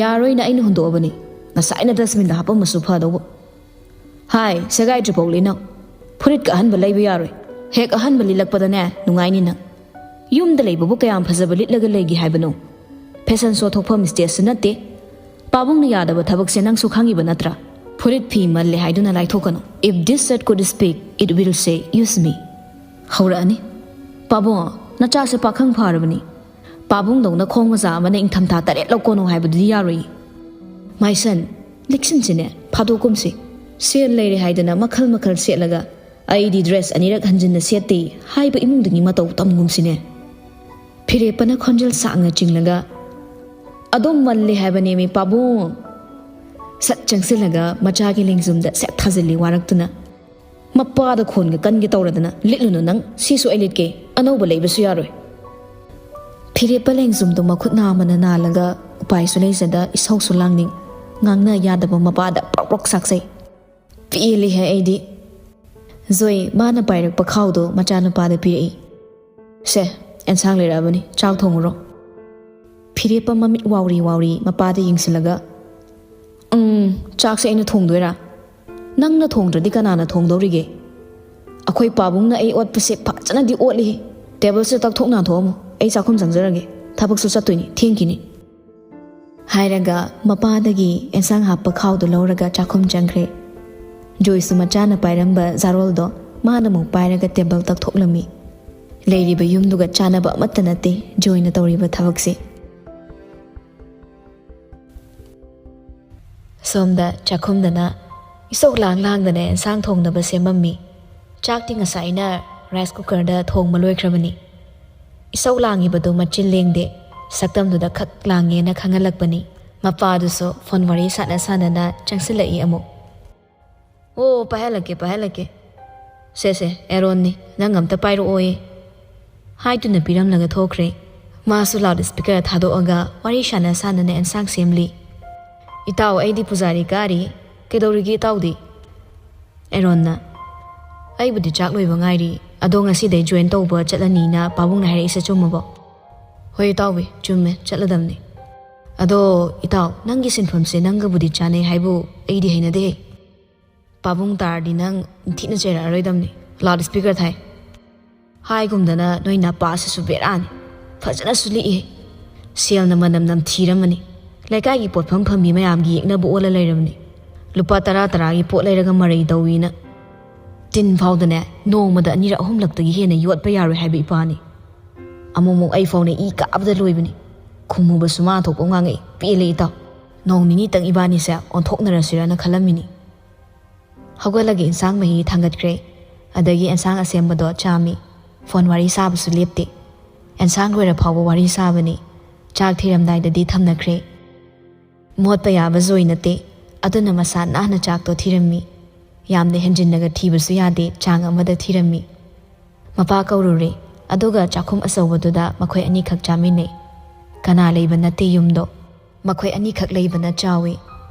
ꯌꯥꯔꯣꯏꯅ ꯑꯩꯅ ꯍꯨꯟꯗꯣꯛꯑꯕꯅꯤ꯫ ꯉꯁꯥꯏꯅ ꯗꯁꯕꯤꯟꯗ ꯍꯥꯞꯄꯝꯃꯁꯨ ꯐꯗꯧꯕ꯫" "ꯍꯥꯏ, ꯁꯦꯒꯥꯏꯗ꯭ꯔꯤꯐꯥꯎ ꯂꯤꯠꯅꯧ꯫ ꯐꯨꯔꯤꯠꯀ ꯑꯍꯟꯕ ꯂꯩꯕ ꯌꯥꯔꯣꯏ꯫ ꯍꯦꯛ ꯑꯍꯟꯕ ꯂꯤꯠꯂꯛꯄꯗꯅꯦ ꯅꯨꯡꯉꯥꯏꯅꯤ ꯅꯪ꯫ ꯌꯨꯝꯗ ꯂꯩꯕꯕꯨ ꯀꯌꯥꯝ ꯐꯖꯕ ꯂꯤꯠꯂꯒ ꯂꯩꯒꯦ ꯍꯥꯏꯕꯅꯣ? ꯐꯦꯁꯟ ꯁꯣ ꯊꯣꯛꯐꯝ ꯁ꯭ꯇꯦꯖꯁꯨ ꯅꯠꯇꯦ꯫ ꯄꯥꯕꯨꯡꯅ ꯌꯥꯗꯕ ꯊꯕꯛꯁꯦ ꯅꯪꯁꯨ ꯈꯪꯉꯤꯕ ꯅꯠꯇ꯭ꯔꯥ? ꯐꯨꯔꯤꯠ ꯐꯤ ꯃꯜꯂꯦ ꯍꯥꯏꯗꯨꯅ ꯂꯥꯏꯊꯣꯛꯀꯅꯨ꯫ If this shirt could speak, it will say, 'Use me.'" ꯍꯧꯔꯛꯑꯅꯤ꯫ "ꯄꯥꯕꯨꯡ, ꯅꯆꯥꯁꯦ ꯄꯥꯈꯪ ꯐꯥꯔꯕꯅꯤ꯫ ꯄꯥꯕꯨꯡꯗꯧꯅ ꯈꯣꯡ ꯃꯆꯥ ꯑꯃꯅ ꯏꯪꯊꯝꯊꯥ ꯇꯔꯦꯠ ꯂꯧꯀꯣꯅꯣ ꯍꯥꯏꯕꯗꯨꯗꯤ ꯌꯥꯔꯣꯏ꯫ My son, ꯂꯤꯛꯁꯤꯟꯁꯤꯅꯦ, ꯐꯥꯗꯣꯛꯀꯨꯝꯁꯤ꯫ ꯁꯦꯜ ꯂꯩꯔꯦ ꯍꯥꯏꯗꯅ ꯃꯈꯜ ꯃꯈꯜ ꯁꯦꯠꯂꯒ ꯑꯩꯗꯤ ꯗ꯭ꯔꯦꯁ ꯑꯅꯤꯔꯛ ꯍꯟꯖꯤꯟꯅ ꯁꯦꯠꯇꯦ ꯍꯥꯏꯕ ꯏꯃꯨꯡꯗꯒꯤ ꯃꯇꯧ ꯇꯝꯒꯨꯝꯁꯤꯅꯦ꯫" ꯐꯤꯔꯦꯞꯄꯅ ꯈꯣꯟꯖꯦꯜ ꯁꯥꯡꯅ ꯆꯤꯡꯂꯒ, "ꯑꯗꯨꯝ ꯃꯜꯂꯦ ꯍꯥꯏꯕꯅꯦꯃꯤ ꯄꯥꯕꯨꯡ!" ꯁꯠ ꯆꯪꯁꯤꯜꯂꯒ ꯃꯆꯥꯒꯤ ꯂꯦꯡꯖꯨꯝꯗ ꯁꯦꯠ ꯊꯥꯖꯤꯜꯂꯤ ꯋꯥꯔꯛꯇꯨꯅ꯫ "ꯃꯄꯥꯗ ꯈꯣꯟꯒ ꯀꯟꯒꯦ ꯇꯧꯔꯗꯅ, ꯂꯤꯠꯂꯨꯅꯨ ꯅꯪ, ꯁꯤꯁꯨ ꯑꯩ ꯂꯤꯠꯀꯦ, ꯑꯅꯧꯕ ꯂꯩꯕꯁꯨ ꯌꯥꯔꯣꯏ꯫" ꯐꯤꯔꯦꯞꯄ ꯂꯦꯡꯖꯨꯝꯗꯣ ꯃꯈꯨꯠ ꯅꯥꯝꯃꯅ ꯅꯥꯜꯂꯒ ꯎꯄꯥꯏꯁꯨ ꯂꯩꯖꯗ ꯏꯁꯧꯁꯨ ꯂꯥꯡꯅꯤꯡ, ꯉꯥꯡꯅ ꯌꯥꯗꯕ ꯃꯄꯥꯗ ꯄ꯭ꯔꯣꯛ ꯄ꯭ꯔꯣꯛ ꯁꯥꯛꯆꯩ꯫ ꯄꯦꯜꯂꯤꯍꯦ ꯑꯩꯗꯤ꯫ ꯖꯣꯏ ꯃꯥꯅ ꯄꯥꯏꯔꯛꯄ ꯈꯥꯎꯗꯣ ꯃꯆꯥꯅꯨꯄꯥꯗ ꯄꯤꯔꯛꯏ꯫ "ꯁꯦ, ꯑꯦꯟꯁꯥꯡ ꯂꯩꯔꯛꯑꯕꯅꯤ, ꯆꯥꯛ ꯊꯣꯡꯉꯨꯔꯣ꯫" ꯐꯤꯔꯦꯞꯄ ꯃꯃꯤꯠ ꯋꯥꯎꯔꯤ ꯋꯥꯎꯔꯤ ꯃꯄꯥꯗ ꯌꯦꯡꯁꯤꯜꯂꯒ, "ꯎꯝ, ꯆꯥꯛꯁꯦ ꯑꯩꯅ ꯊꯣꯡꯗꯣꯏꯔꯥ? ꯅꯪꯅ ꯊꯣꯡꯗ꯭ꯔꯗꯤ ꯀꯅꯥꯅ ꯊꯣꯡꯗꯧꯔꯤꯒꯦ? ꯑꯩꯈꯣꯏ ꯄꯥꯕꯨꯡꯅ ꯑꯩ ꯑꯣꯠꯄꯁꯦ ꯐꯖꯅꯗꯤ ꯑꯣꯠꯂꯤ꯫ ꯇꯦꯕꯜꯁꯤꯗ ꯇꯛꯊꯣꯛ ꯅꯥꯟꯊꯣꯛꯑꯝꯃꯣ, ꯑꯩ ꯆꯥꯛꯈꯨꯝ ꯆꯪꯖꯔꯒꯦ꯫ ꯊꯕꯛꯁꯨ ꯆꯠꯇꯣꯏꯅꯤ, ꯊꯦꯡꯈꯤꯅꯤ꯫" ꯍꯥꯏꯔꯒ ꯃꯄꯥꯗꯒꯤ ꯑꯦꯟꯁꯥꯡ ꯍꯥꯞꯄ ꯈꯥꯎꯗꯨ ꯂꯧꯔꯒ ꯆꯥꯛꯈꯨꯝ ꯆꯪꯈ꯭ꯔꯦ꯫ ꯖꯣꯏꯁꯨ ꯃꯆꯥꯅ ꯄꯥꯏꯔꯝꯕ ꯖꯥꯔꯣꯜꯗꯣ ꯃꯥꯅ ꯑꯃꯨꯛ ꯄꯥꯏꯔꯒ ꯇꯦꯕꯜ ꯇꯛꯊꯣꯛꯂꯝꯃꯤ꯫ ꯂꯩꯔꯤꯕ ꯌꯨꯝꯗꯨꯒ ꯆꯥꯟꯅꯕ ꯑꯃꯠꯇ ꯅꯠꯇꯦ ꯖꯣꯏꯅ ꯇꯧꯔꯤꯕ ꯊꯕꯛꯁꯦ꯫ ꯁꯣꯝꯗ ꯆꯥꯛꯈꯨꯝꯗꯅ ꯏꯁꯧ ꯂꯥꯡ ꯂꯥꯡꯗꯅ ꯑꯦꯟꯁꯥꯡ ꯊꯣꯡꯅꯕ ꯁꯦꯝꯃꯝꯃꯤ꯫ ꯆꯥꯛꯇꯤ ꯉꯁꯥꯏꯅ ꯔꯥꯏꯁ ꯀꯨꯀꯔꯗ ꯊꯣꯡꯕ ꯂꯣꯏꯈ꯭ꯔꯕꯅꯤ꯫ ꯏꯁꯧ ꯂꯥꯡꯉꯤꯕꯗꯨ ꯃꯆꯤꯟ ꯂꯦꯡꯗꯦ, ꯁꯛꯇꯝꯗꯨꯗ ꯈꯛ ꯂꯥꯡꯉꯦꯅ ꯈꯪꯍꯜꯂꯛꯄꯅꯤ꯫ ꯃꯄꯥꯗꯨꯁꯨ ꯐꯣꯟ ꯋꯥꯔꯤ ꯁꯥꯟꯅ ꯁꯥꯟꯅꯅ ꯆꯪꯁꯤꯜꯂꯛꯏ ꯑꯃꯨꯛ꯫ "ꯑꯣ, ꯄꯥꯏꯍꯜꯂꯛꯀꯦ, ꯄꯥꯏꯍꯜꯂꯛꯀꯦ꯫ ꯁꯦ, ꯁꯦ, ꯑꯦꯔꯣꯟꯅꯤ, ꯅꯪ ꯑꯝꯇ ꯄꯥꯏꯔꯛꯑꯣꯌꯦ" ꯍꯥꯏꯗꯨꯅ ꯄꯤꯔꯝꯂꯒ ꯊꯣꯛꯈ꯭ꯔꯦ꯫ ꯃꯥꯁꯨ ꯂꯥꯎꯗ ꯁ꯭ꯄꯤꯀꯔ ꯊꯥꯗꯣꯛꯑꯒ ꯋꯥꯔꯤ ꯁꯥꯟꯅ ꯁꯥꯟꯅꯅ ꯑꯦꯟꯁꯥꯡ ꯁꯦꯝꯂꯤ꯫ "ꯏꯇꯥꯎ, ꯑꯩꯗꯤ ꯄꯨꯖꯥꯔꯤ ꯀꯥꯔꯤ꯫ ꯀꯩꯗꯧꯔꯤꯒꯦ ꯏꯇꯥꯎꯗꯤ?" ꯑꯦꯔꯣꯟꯅ, "ꯑꯩꯕꯨꯗꯤ ꯆꯥꯛ ꯂꯣꯏꯕ ꯉꯥꯏꯔꯤ, ꯑꯗꯣ ꯉꯁꯤꯗꯩ ꯖꯣꯏꯟ ꯇꯧꯕ ꯆꯠꯂꯅꯤꯅ ꯄꯥꯕꯨꯡꯅ ꯍꯥꯏꯔꯛꯏꯁꯦ ꯆꯨꯝꯃꯕꯣ?" "ꯍꯣꯏ ꯏꯇꯥꯎꯕꯤ, ꯆꯨꯝꯃꯦ, ꯆꯠꯂꯗꯝꯅꯤ꯫ ꯑꯗꯣ ꯏꯇꯥꯎ, ꯅꯪꯒꯤ ꯁꯤꯟꯐꯝꯁꯦ ꯅꯪꯒꯕꯨꯗꯤ ꯆꯥꯅꯩ ꯍꯥꯏꯕꯨ ꯑꯩꯗꯤ ꯍꯩꯅꯗꯦꯍꯦ꯫ ꯄꯥꯕꯨꯡ ꯇꯥꯔꯗꯤ ꯅꯪ ꯅꯤꯡꯊꯤꯅ ꯆꯩꯔꯛꯑꯔꯣꯏꯗꯝꯅꯤ꯫ ꯂꯥꯎꯗ ꯁ꯭ꯄꯤꯀꯔ ꯊꯥꯏ" ꯍꯥꯏꯒꯨꯝꯗꯅ ꯅꯣꯏ ꯅꯄꯥꯁꯤꯁꯨ ꯕꯦꯔꯥꯅꯤ꯫ ꯐꯖꯅꯁꯨ ꯂꯤꯛꯏ꯫ ꯁꯦꯜꯅ ꯃꯅꯝ ꯅꯝꯊꯤꯔꯝꯃꯅꯤ꯫ ꯂꯩꯀꯥꯏꯒꯤ ꯄꯣꯠꯐꯝ ꯐꯝꯕꯤ ꯃꯌꯥꯝꯒꯤ ꯌꯦꯛꯅꯕ ꯑꯣꯜꯂ ꯂꯩꯔꯕꯅꯤ꯫ ꯂꯨꯄꯥ ꯇꯔꯥ ꯇꯔꯥꯒꯤ ꯄꯣꯠ ꯂꯩꯔꯒ ꯃꯔꯩ ꯇꯧꯏꯅ꯫ ꯇꯤꯟ ꯐꯥꯎꯗꯅꯦ, ꯅꯣꯡꯃꯗ ꯑꯅꯤꯔꯛ ꯑꯍꯨꯝꯂꯛꯇꯒꯤ ꯍꯦꯟꯅ ꯌꯣꯠꯄ ꯌꯥꯔꯣꯏ ꯍꯥꯏꯕ ꯏꯄꯥꯅꯤ꯫ ꯑꯃꯨꯛꯃꯨꯛ ꯑꯩ ꯐꯥꯎꯅ ꯏ ꯀꯥꯕꯗ ꯂꯣꯏꯕꯅꯤ꯫ ꯈꯨꯝꯃꯨꯕꯁꯨ ꯃꯥ ꯊꯣꯛꯄ ꯉꯥꯡꯉꯛꯏ꯫ "ꯄꯦꯜꯂꯦ ꯏꯇꯥꯎ꯫ ꯅꯣꯡ ꯅꯤꯅꯤꯇꯪ ꯏꯕꯥꯅꯤꯁꯦ ꯑꯣꯟꯊꯣꯛꯅꯔꯁꯤꯔꯅ ꯈꯜꯂꯝꯃꯤꯅꯤ"꯫ ꯍꯧꯒꯠꯂꯒ ꯏꯟꯁꯥꯡ ꯃꯍꯤ ꯊꯥꯡꯒꯠꯈ꯭ꯔꯦ꯫ ꯑꯗꯒꯤ ꯏꯟꯁꯥꯡ ꯑꯁꯦꯝꯕꯗꯣ ꯆꯥꯝꯃꯤ꯫ ꯐꯣꯟ ꯋꯥꯔꯤ ꯁꯥꯕꯁꯨ ꯂꯦꯞꯇꯦ꯫ ꯏꯟꯁꯥꯡ ꯂꯣꯏꯔ ꯐꯥꯎꯕ ꯋꯥꯔꯤ ꯁꯥꯕꯅꯤ꯫ ꯆꯥꯛ ꯊꯤꯔꯝꯗꯥꯏꯗꯗꯤ ꯊꯝꯅꯈ꯭ꯔꯦ꯫ ꯃꯣꯠꯄ ꯌꯥꯕ ꯖꯣꯏ ꯅꯠꯇꯦ꯫ ꯑꯗꯨꯅ ꯃꯁꯥ ꯅꯥꯟꯅ ꯆꯥꯛꯇꯣ ꯊꯤꯔꯝꯃꯤ꯫ ꯌꯥꯝꯅ ꯍꯦꯟꯖꯤꯟꯅꯒ ꯊꯤꯕꯁꯨ ꯌꯥꯗꯦ, ꯆꯥꯡ ꯑꯃꯗ ꯊꯤꯔꯝꯃꯤ꯫ ꯃꯄꯥ ꯀꯧꯔꯨꯔꯦ, ꯑꯗꯨꯒ ꯆꯥꯛꯈꯨꯝ ꯑꯆꯧꯕꯗꯨꯗ ꯃꯈꯣꯏ ꯑꯅꯤꯈꯛ ꯆꯥꯃꯤꯟꯅꯩ꯫ ꯀꯅꯥ ꯂꯩꯕ ꯅꯠꯇꯦ ꯌꯨꯝꯗꯣ꯫ ꯃꯈꯣꯏ ꯑꯅꯤꯈꯛ ꯂꯩꯕꯅ ꯆꯥꯎꯏ꯫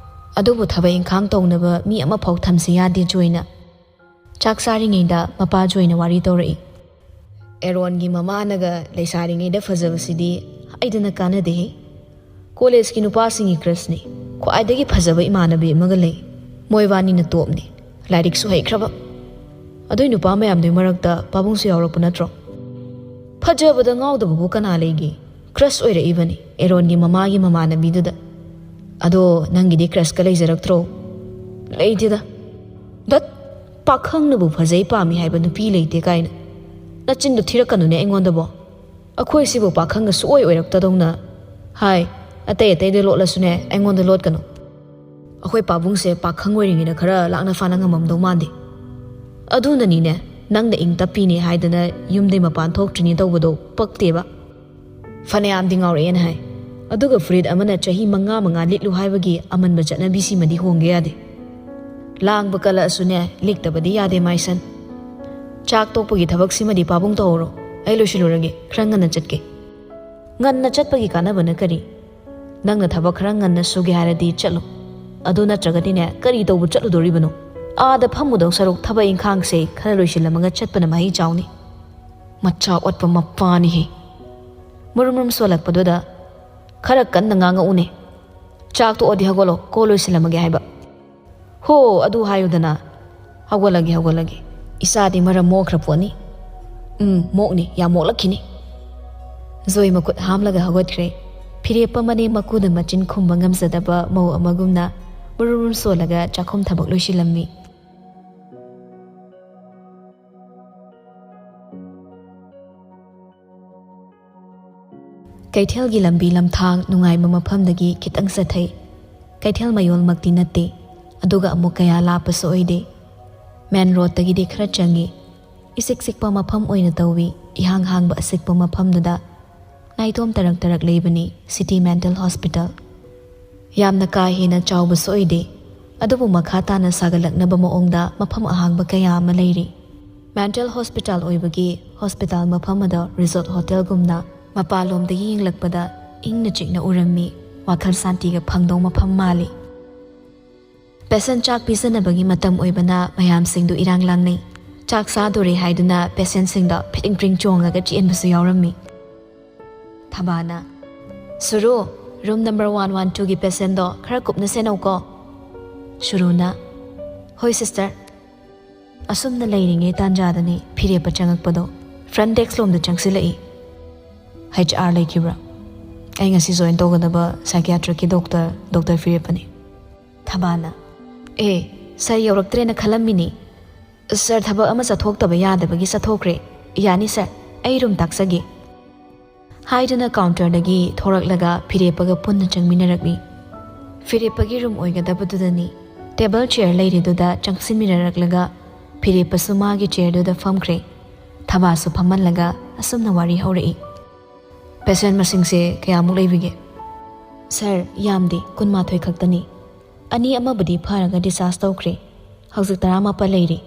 ꯑꯗꯨꯕꯨ ꯊꯕꯛ ꯏꯪꯈꯥꯡ ꯇꯧꯅꯕ ꯃꯤ ꯑꯃꯐꯥꯎ ꯊꯝꯁꯤ ꯌꯥꯗꯦ ꯖꯣꯏꯅ꯫ ꯆꯥꯛ ꯆꯥꯔꯤꯉꯩꯗ ꯃꯄꯥ ꯖꯣꯏꯅ ꯋꯥꯔꯤ ꯇꯧꯔꯛꯏ꯫ "ꯑꯦꯔꯣꯟꯒꯤ ꯃꯃꯥꯅꯒ ꯂꯩꯁꯥꯔꯤꯉꯩꯗ ꯐꯖꯕꯁꯤꯗꯤ ꯍꯥꯏꯗꯅ ꯀꯥꯟꯅꯗꯦꯍꯦ꯫ ꯀꯣꯂꯦꯖꯀꯤ ꯅꯨꯄꯥꯁꯤꯡꯒꯤ ꯀ꯭ꯔꯁꯅꯤ꯫ ꯈ꯭ꯋꯥꯏꯗꯒꯤ ꯐꯖꯕ ꯏꯃꯥꯟꯅꯕꯤ ꯑꯃꯒ ꯂꯩ꯫ ꯃꯣꯏꯕꯥꯅꯤꯅ ꯇꯣꯞꯅꯤ꯫ ꯂꯥꯏꯔꯤꯛꯁꯨ ꯍꯩꯈ꯭ꯔꯕ꯫ ꯑꯗꯨꯏ ꯅꯨꯄꯥ ꯃꯌꯥꯝꯗꯨꯒꯤ ꯃꯔꯛꯇ ꯄꯥꯕꯨꯡꯁꯨ ꯌꯥꯎꯔꯛꯄ ꯅꯠꯇ꯭ꯔꯣ? ꯐꯖꯕꯗ ꯉꯥꯎꯗꯕꯕꯨ ꯀꯅꯥ ꯂꯩꯒꯦ? ꯀ꯭ꯔꯁ ꯑꯣꯏꯔꯛꯏꯕꯅꯤ ꯑꯦꯔꯣꯟꯒꯤ ꯃꯃꯥꯒꯤ ꯃꯃꯥꯟꯅꯕꯤꯗꯨꯗ꯫ ꯑꯗꯣ ꯅꯪꯒꯤꯗꯤ ꯀ꯭ꯔꯁꯀ ꯂꯩꯖꯔꯛꯇ꯭ꯔꯣ?" "ꯂꯩꯇꯦꯗ"꯫ "ꯗꯠ, ꯄꯥꯈꯪꯅꯕꯨ ꯐꯖꯩ ꯄꯥꯝꯃꯤ ꯍꯥꯏꯕ ꯅꯨꯄꯤ ꯂꯩꯇꯦ ꯀꯥꯏꯅ꯫ ꯅꯆꯤꯟꯗꯣ ꯊꯤꯔꯛꯀꯅꯨꯅꯦ ꯑꯩꯉꯣꯟꯗꯕꯣ꯫ ꯑꯩꯈꯣꯏ ꯁꯤꯕꯨ ꯄꯥꯈꯪꯒ ꯁꯨꯛꯑꯣꯏ ꯑꯣꯏꯔꯛꯇꯗꯧꯅ꯫ ꯍꯥꯏ, ꯑꯇꯩ ꯑꯇꯩꯗ ꯂꯣꯠꯂꯁꯨꯅꯦ ꯑꯩꯉꯣꯟꯗ ꯂꯣꯠꯀꯅꯨ꯫ ꯑꯩꯈꯣꯏ ꯄꯥꯕꯨꯡꯁꯦ ꯄꯥꯈꯪ ꯑꯣꯏꯔꯤꯉꯩꯗ ꯈꯔ ꯂꯥꯛꯅ ꯐꯥꯅ ꯉꯝꯃꯝꯗꯧ ꯃꯥꯟꯗꯦ꯫ ꯑꯗꯨꯅꯅꯤꯅꯦ ꯅꯪꯅ ꯏꯪ ꯇꯞꯄꯤꯅꯦ ꯍꯥꯏꯗꯅ ꯌꯨꯝꯗꯩ ꯃꯄꯥꯟ ꯊꯣꯛꯇ꯭ꯔꯤꯅꯦ ꯇꯧꯕꯗꯣ ꯄꯛꯇꯦꯕ꯫ ꯐꯅꯌꯥꯝꯗꯤ ꯉꯥꯎꯔꯛꯑꯦꯅ ꯍꯥꯏ, ꯑꯗꯨꯒ ꯐꯨꯔꯤꯠ ꯑꯃꯅ ꯆꯍꯤ ꯃꯉꯥ ꯃꯉꯥ ꯂꯤꯠꯂꯨ ꯍꯥꯏꯕꯒꯤ ꯑꯃꯟꯕ ꯆꯠꯅꯕꯤꯁꯤꯃꯗꯤ ꯍꯣꯡꯒꯦ ꯌꯥꯗꯦ꯫ ꯂꯥꯡꯕ ꯀꯜꯂꯛꯑꯁꯨꯅꯦ, ꯂꯤꯛꯇꯕꯗꯤ ꯌꯥꯗꯦ ꯃꯥꯏꯁꯟ꯫ ꯆꯥꯛ ꯇꯣꯛꯄꯒꯤ ꯊꯕꯛꯁꯤꯃꯗꯤ ꯄꯥꯕꯨꯡ ꯇꯧꯍꯧꯔꯣ, ꯑꯩ ꯂꯣꯏꯁꯤꯜꯂꯨꯔꯒꯦ, ꯈꯔ ꯉꯟꯅ ꯆꯠꯀꯦ꯫ ꯉꯟꯅ ꯆꯠꯄꯒꯤ ꯀꯥꯟꯅꯕꯅ ꯀꯔꯤ? ꯅꯪꯅ ꯊꯕꯛ ꯈꯔ ꯉꯟꯅ ꯁꯨꯒꯦ ꯍꯥꯏꯔꯗꯤ ꯆꯠꯂꯣ, ꯑꯗꯨ ꯅꯠꯇ꯭ꯔꯒꯗꯤꯅꯦ, ꯀꯔꯤ ꯇꯧꯕ ꯆꯠꯂꯨꯗꯣꯔꯤꯕꯅꯣ? ꯑꯥꯗ ꯐꯝꯃꯨꯗꯧ ꯁꯔꯨꯛ ꯊꯕꯛ ꯏꯪꯈꯥꯡꯁꯦ ꯈꯔ ꯂꯣꯏꯁꯤꯜꯂꯝꯃꯒ ꯆꯠꯄꯅ ꯃꯍꯩ ꯆꯥꯎꯅꯤ꯫ ꯃꯆꯥ ꯑꯣꯠꯄ ꯃꯄꯥꯅꯤꯍꯦ꯫ ꯃꯨꯔꯨꯝ ꯃꯨꯔꯨꯝ ꯁꯣꯜꯂꯛꯄꯗꯨꯗ, "ꯈꯔ ꯀꯟꯅ ꯉꯥꯡꯉꯛꯎꯅꯦ꯫ ꯆꯥꯛ ꯇꯣꯛꯑꯗꯤ ꯍꯧꯒꯠꯂꯣ, ꯀꯣꯜ ꯂꯣꯏꯁꯤꯜꯂꯝꯃꯒꯦ ꯍꯥꯏꯕ"꯫ "ꯍꯣ, ꯑꯗꯨ ꯍꯥꯏꯌꯨꯗꯅ꯫ ꯍꯧꯒꯠꯂꯒꯦ, ꯍꯧꯒꯠꯂꯒꯦ꯫ ꯏꯆꯥꯗꯤ ꯃꯔꯝ ꯃꯣꯛꯈ꯭ꯔ ꯄꯣꯠꯅꯤ꯫ ꯎꯝ, ꯃꯣꯛꯅꯤ, ꯌꯥꯝ ꯃꯣꯛꯂꯛꯈꯤꯅꯤ"꯫ ꯖꯣꯏ ꯃꯈꯨꯠ ꯍꯥꯝꯂꯒ ꯍꯧꯒꯠꯈ꯭ꯔꯦ꯫ ꯐꯤꯔꯦꯞꯄ ꯃꯅꯦꯝ ꯃꯀꯨꯗ ꯃꯆꯤꯟ ꯈꯨꯝꯕ ꯉꯝꯖꯗꯕ ꯃꯧ ꯑꯃꯒꯨꯝꯅ ꯃꯨꯔꯨꯝ ꯃꯨꯔꯨꯝ ꯁꯣꯜꯂꯒ ꯆꯥꯛꯈꯨꯝ ꯊꯕꯛ ꯂꯣꯏꯁꯤꯜꯂꯝꯃꯤ꯫ ꯀꯩꯊꯦꯜꯒꯤ ꯂꯝꯕꯤ ꯂꯝꯊꯥꯡ ꯅꯨꯡꯉꯥꯏꯕ ꯃꯐꯝꯗꯒꯤ ꯈꯤꯇꯪ ꯆꯠꯊꯩ꯫ ꯀꯩꯊꯦꯜ ꯃꯌꯣꯜꯃꯛꯇꯤ ꯅꯠꯇꯦ, ꯑꯗꯨꯒ ꯑꯃꯨꯛ ꯀꯌꯥ ꯂꯥꯞꯄꯁꯨ ꯑꯣꯏꯗꯦ꯫ ꯃꯦꯟ ꯔꯣꯗꯇꯒꯤꯗꯤ ꯈꯔ ꯆꯪꯉꯤ꯫ ꯏꯆꯤꯛ ꯆꯤꯛꯄ ꯃꯐꯝ ꯑꯣꯏꯅ ꯇꯧꯏ꯫ ꯏꯍꯥꯡ ꯍꯥꯡꯕ ꯑꯆꯤꯛꯄ ꯃꯐꯝꯗꯨꯗ ꯅꯥꯏꯇꯣꯝ ꯇꯔꯛ ꯇꯔꯛ ꯂꯩꯕꯅꯤ ꯁꯤꯇꯤ ꯃꯦꯟꯇꯦꯜ ꯍꯣꯁꯄꯤꯇꯥꯜ꯫ ꯌꯥꯝꯅ ꯀꯥ ꯍꯦꯟꯅ ꯆꯥꯎꯕꯁꯨ ꯑꯣꯏꯗꯦ, ꯑꯗꯨꯕꯨ ꯃꯈꯥ ꯇꯥꯅ ꯁꯥꯒꯠꯂꯛꯅꯕ ꯃꯑꯣꯡꯗ ꯃꯐꯝ ꯑꯍꯥꯡꯕ ꯀꯌꯥ ꯑꯃ ꯂꯩꯔꯤ꯫ ꯃꯦꯟꯇꯦꯜ ꯍꯣꯁꯄꯤꯇꯥꯜ ꯑꯣꯏꯕꯒꯤ ꯍꯣꯁꯄꯤꯇꯥꯜ ꯃꯐꯝ ꯑꯗꯣ ꯔꯤꯖꯣꯔꯠ ꯍꯣꯇꯦꯜꯒꯨꯝꯅ ꯃꯄꯥꯟꯂꯣꯝꯗꯒꯤ ꯌꯦꯡꯂꯛꯄꯗ ꯏꯪꯅ ꯆꯤꯛꯅ ꯎꯔꯝꯃꯤ꯫ ꯋꯥꯈꯜ ꯁꯥꯟꯇꯤꯒ ꯐꯪꯗꯧ ꯃꯐꯝ ꯃꯥꯜꯂꯤ꯫ ꯄꯦꯁꯦꯟ ꯆꯥꯛ ꯄꯤꯖꯅꯕꯒꯤ ꯃꯇꯝ ꯑꯣꯏꯕꯅ ꯃꯌꯥꯝꯁꯤꯡꯗꯨ ꯏꯔꯥꯡ ꯂꯥꯡꯅꯩ꯫ ꯆꯥꯛ ꯆꯥꯗꯣꯔꯦ ꯍꯥꯏꯗꯨꯅ ꯄꯦꯁꯦꯟꯁꯤꯡꯗ ꯐꯤꯗꯤꯡ ꯐ꯭ꯔꯤꯡ ꯆꯣꯡꯉꯒ ꯆꯦꯟꯕꯁꯨ ꯌꯥꯎꯔꯝꯃꯤ꯫ ꯊꯕꯥꯅ, "ꯁꯨꯔꯨ, ꯔꯨꯝ ꯅꯝꯕꯔ ꯋꯥꯟ ꯋꯥꯟ ꯇꯨꯒꯤ ꯄꯦꯁꯦꯟꯗꯣ ꯈꯔ ꯀꯨꯞꯅ ꯁꯦꯟꯅꯧꯀꯣ"꯫ ꯁꯨꯔꯨꯅ, "ꯍꯣꯏ ꯁꯤꯁꯇꯔ"꯫ ꯑꯁꯨꯝꯅ ꯂꯩꯔꯤꯉꯩ ꯇꯥꯟꯖꯥꯗꯅꯤ ꯐꯤꯔꯦꯞꯄ ꯆꯪꯉꯛꯄꯗꯣ꯫ ꯐ꯭ꯔꯟ ꯗꯦꯛꯁ ꯂꯣꯝꯗ ꯆꯪꯁꯤꯜꯂꯛꯏ꯫ "H R ꯂꯩꯈꯤꯕ꯭ꯔꯥ? ꯑꯩ ꯉꯁꯤ ꯖꯣꯏꯟ ꯇꯧꯒꯗꯕ ꯁꯥꯏꯀꯤꯌꯥꯇ꯭ꯔꯤꯛꯀꯤ ꯗꯣꯛꯇꯔ, ꯗꯣꯛꯇꯔ ꯐꯤꯔꯦꯞꯄꯅꯤ"꯫ ꯊꯕꯥꯅ, "ꯑꯦ, ꯁꯥꯔ ꯌꯧꯔꯛꯇ꯭ꯔꯦꯅ ꯈꯜꯂꯝꯃꯤꯅꯤ꯫ ꯁꯥꯔ ꯊꯕꯛ ꯑꯃ ꯆꯠꯊꯣꯛꯇꯕ ꯌꯥꯗꯕꯒꯤ ꯆꯠꯊꯣꯛꯈ꯭ꯔꯦ꯫ ꯌꯥꯅꯤ ꯁꯥꯔ, ꯑꯩ ꯔꯨꯝ ꯇꯥꯛꯆꯒꯦ" ꯍꯥꯏꯗꯨꯅ ꯀꯥꯎꯟꯇꯔꯗꯒꯤ ꯊꯣꯔꯛꯂꯒ ꯐꯤꯔꯦꯞꯄꯒ ꯄꯨꯟꯅ ꯆꯪꯃꯤꯟꯅꯔꯛꯂꯤ꯫ ꯐꯤꯔꯦꯞꯄꯒꯤ ꯔꯨꯝ ꯑꯣꯏꯒꯗꯕꯗꯨꯗꯅꯤ꯫ ꯇꯦꯕꯜ ꯆꯤꯌꯔ ꯂꯩꯔꯤꯗꯨꯗ ꯆꯪꯁꯤꯟꯃꯤꯟꯅꯔꯛꯂꯒ ꯐꯤꯔꯦꯞꯄꯁꯨ ꯃꯥꯒꯤ ꯆꯤꯌꯔꯗꯨꯗ ꯐꯝꯈ꯭ꯔꯦ꯫ ꯊꯕꯥꯁꯨ ꯐꯝꯍꯜꯂꯒ ꯑꯁꯨꯝꯅ ꯋꯥꯔꯤ ꯍꯧꯔꯛꯏ꯫ "ꯄꯦꯁꯦꯟ ꯃꯁꯤꯡꯁꯦ ꯀꯌꯥꯃꯨꯛ ꯂꯩꯕꯤꯒꯦ?" "ꯁꯥꯔ, ꯌꯥꯝꯗꯦ, ꯀꯨꯟꯃꯥꯊꯣꯏ ꯈꯛꯇꯅꯤ꯫ ꯑꯅꯤ ꯑꯃꯕꯨꯗꯤ ꯐꯔꯒ ꯗꯤꯁꯆꯥꯔꯖ ꯇꯧꯈ꯭ꯔꯦ꯫ ꯍꯧꯖꯤꯛ ꯇꯔꯥꯃꯥꯄꯜ ꯂꯩꯔꯤ꯫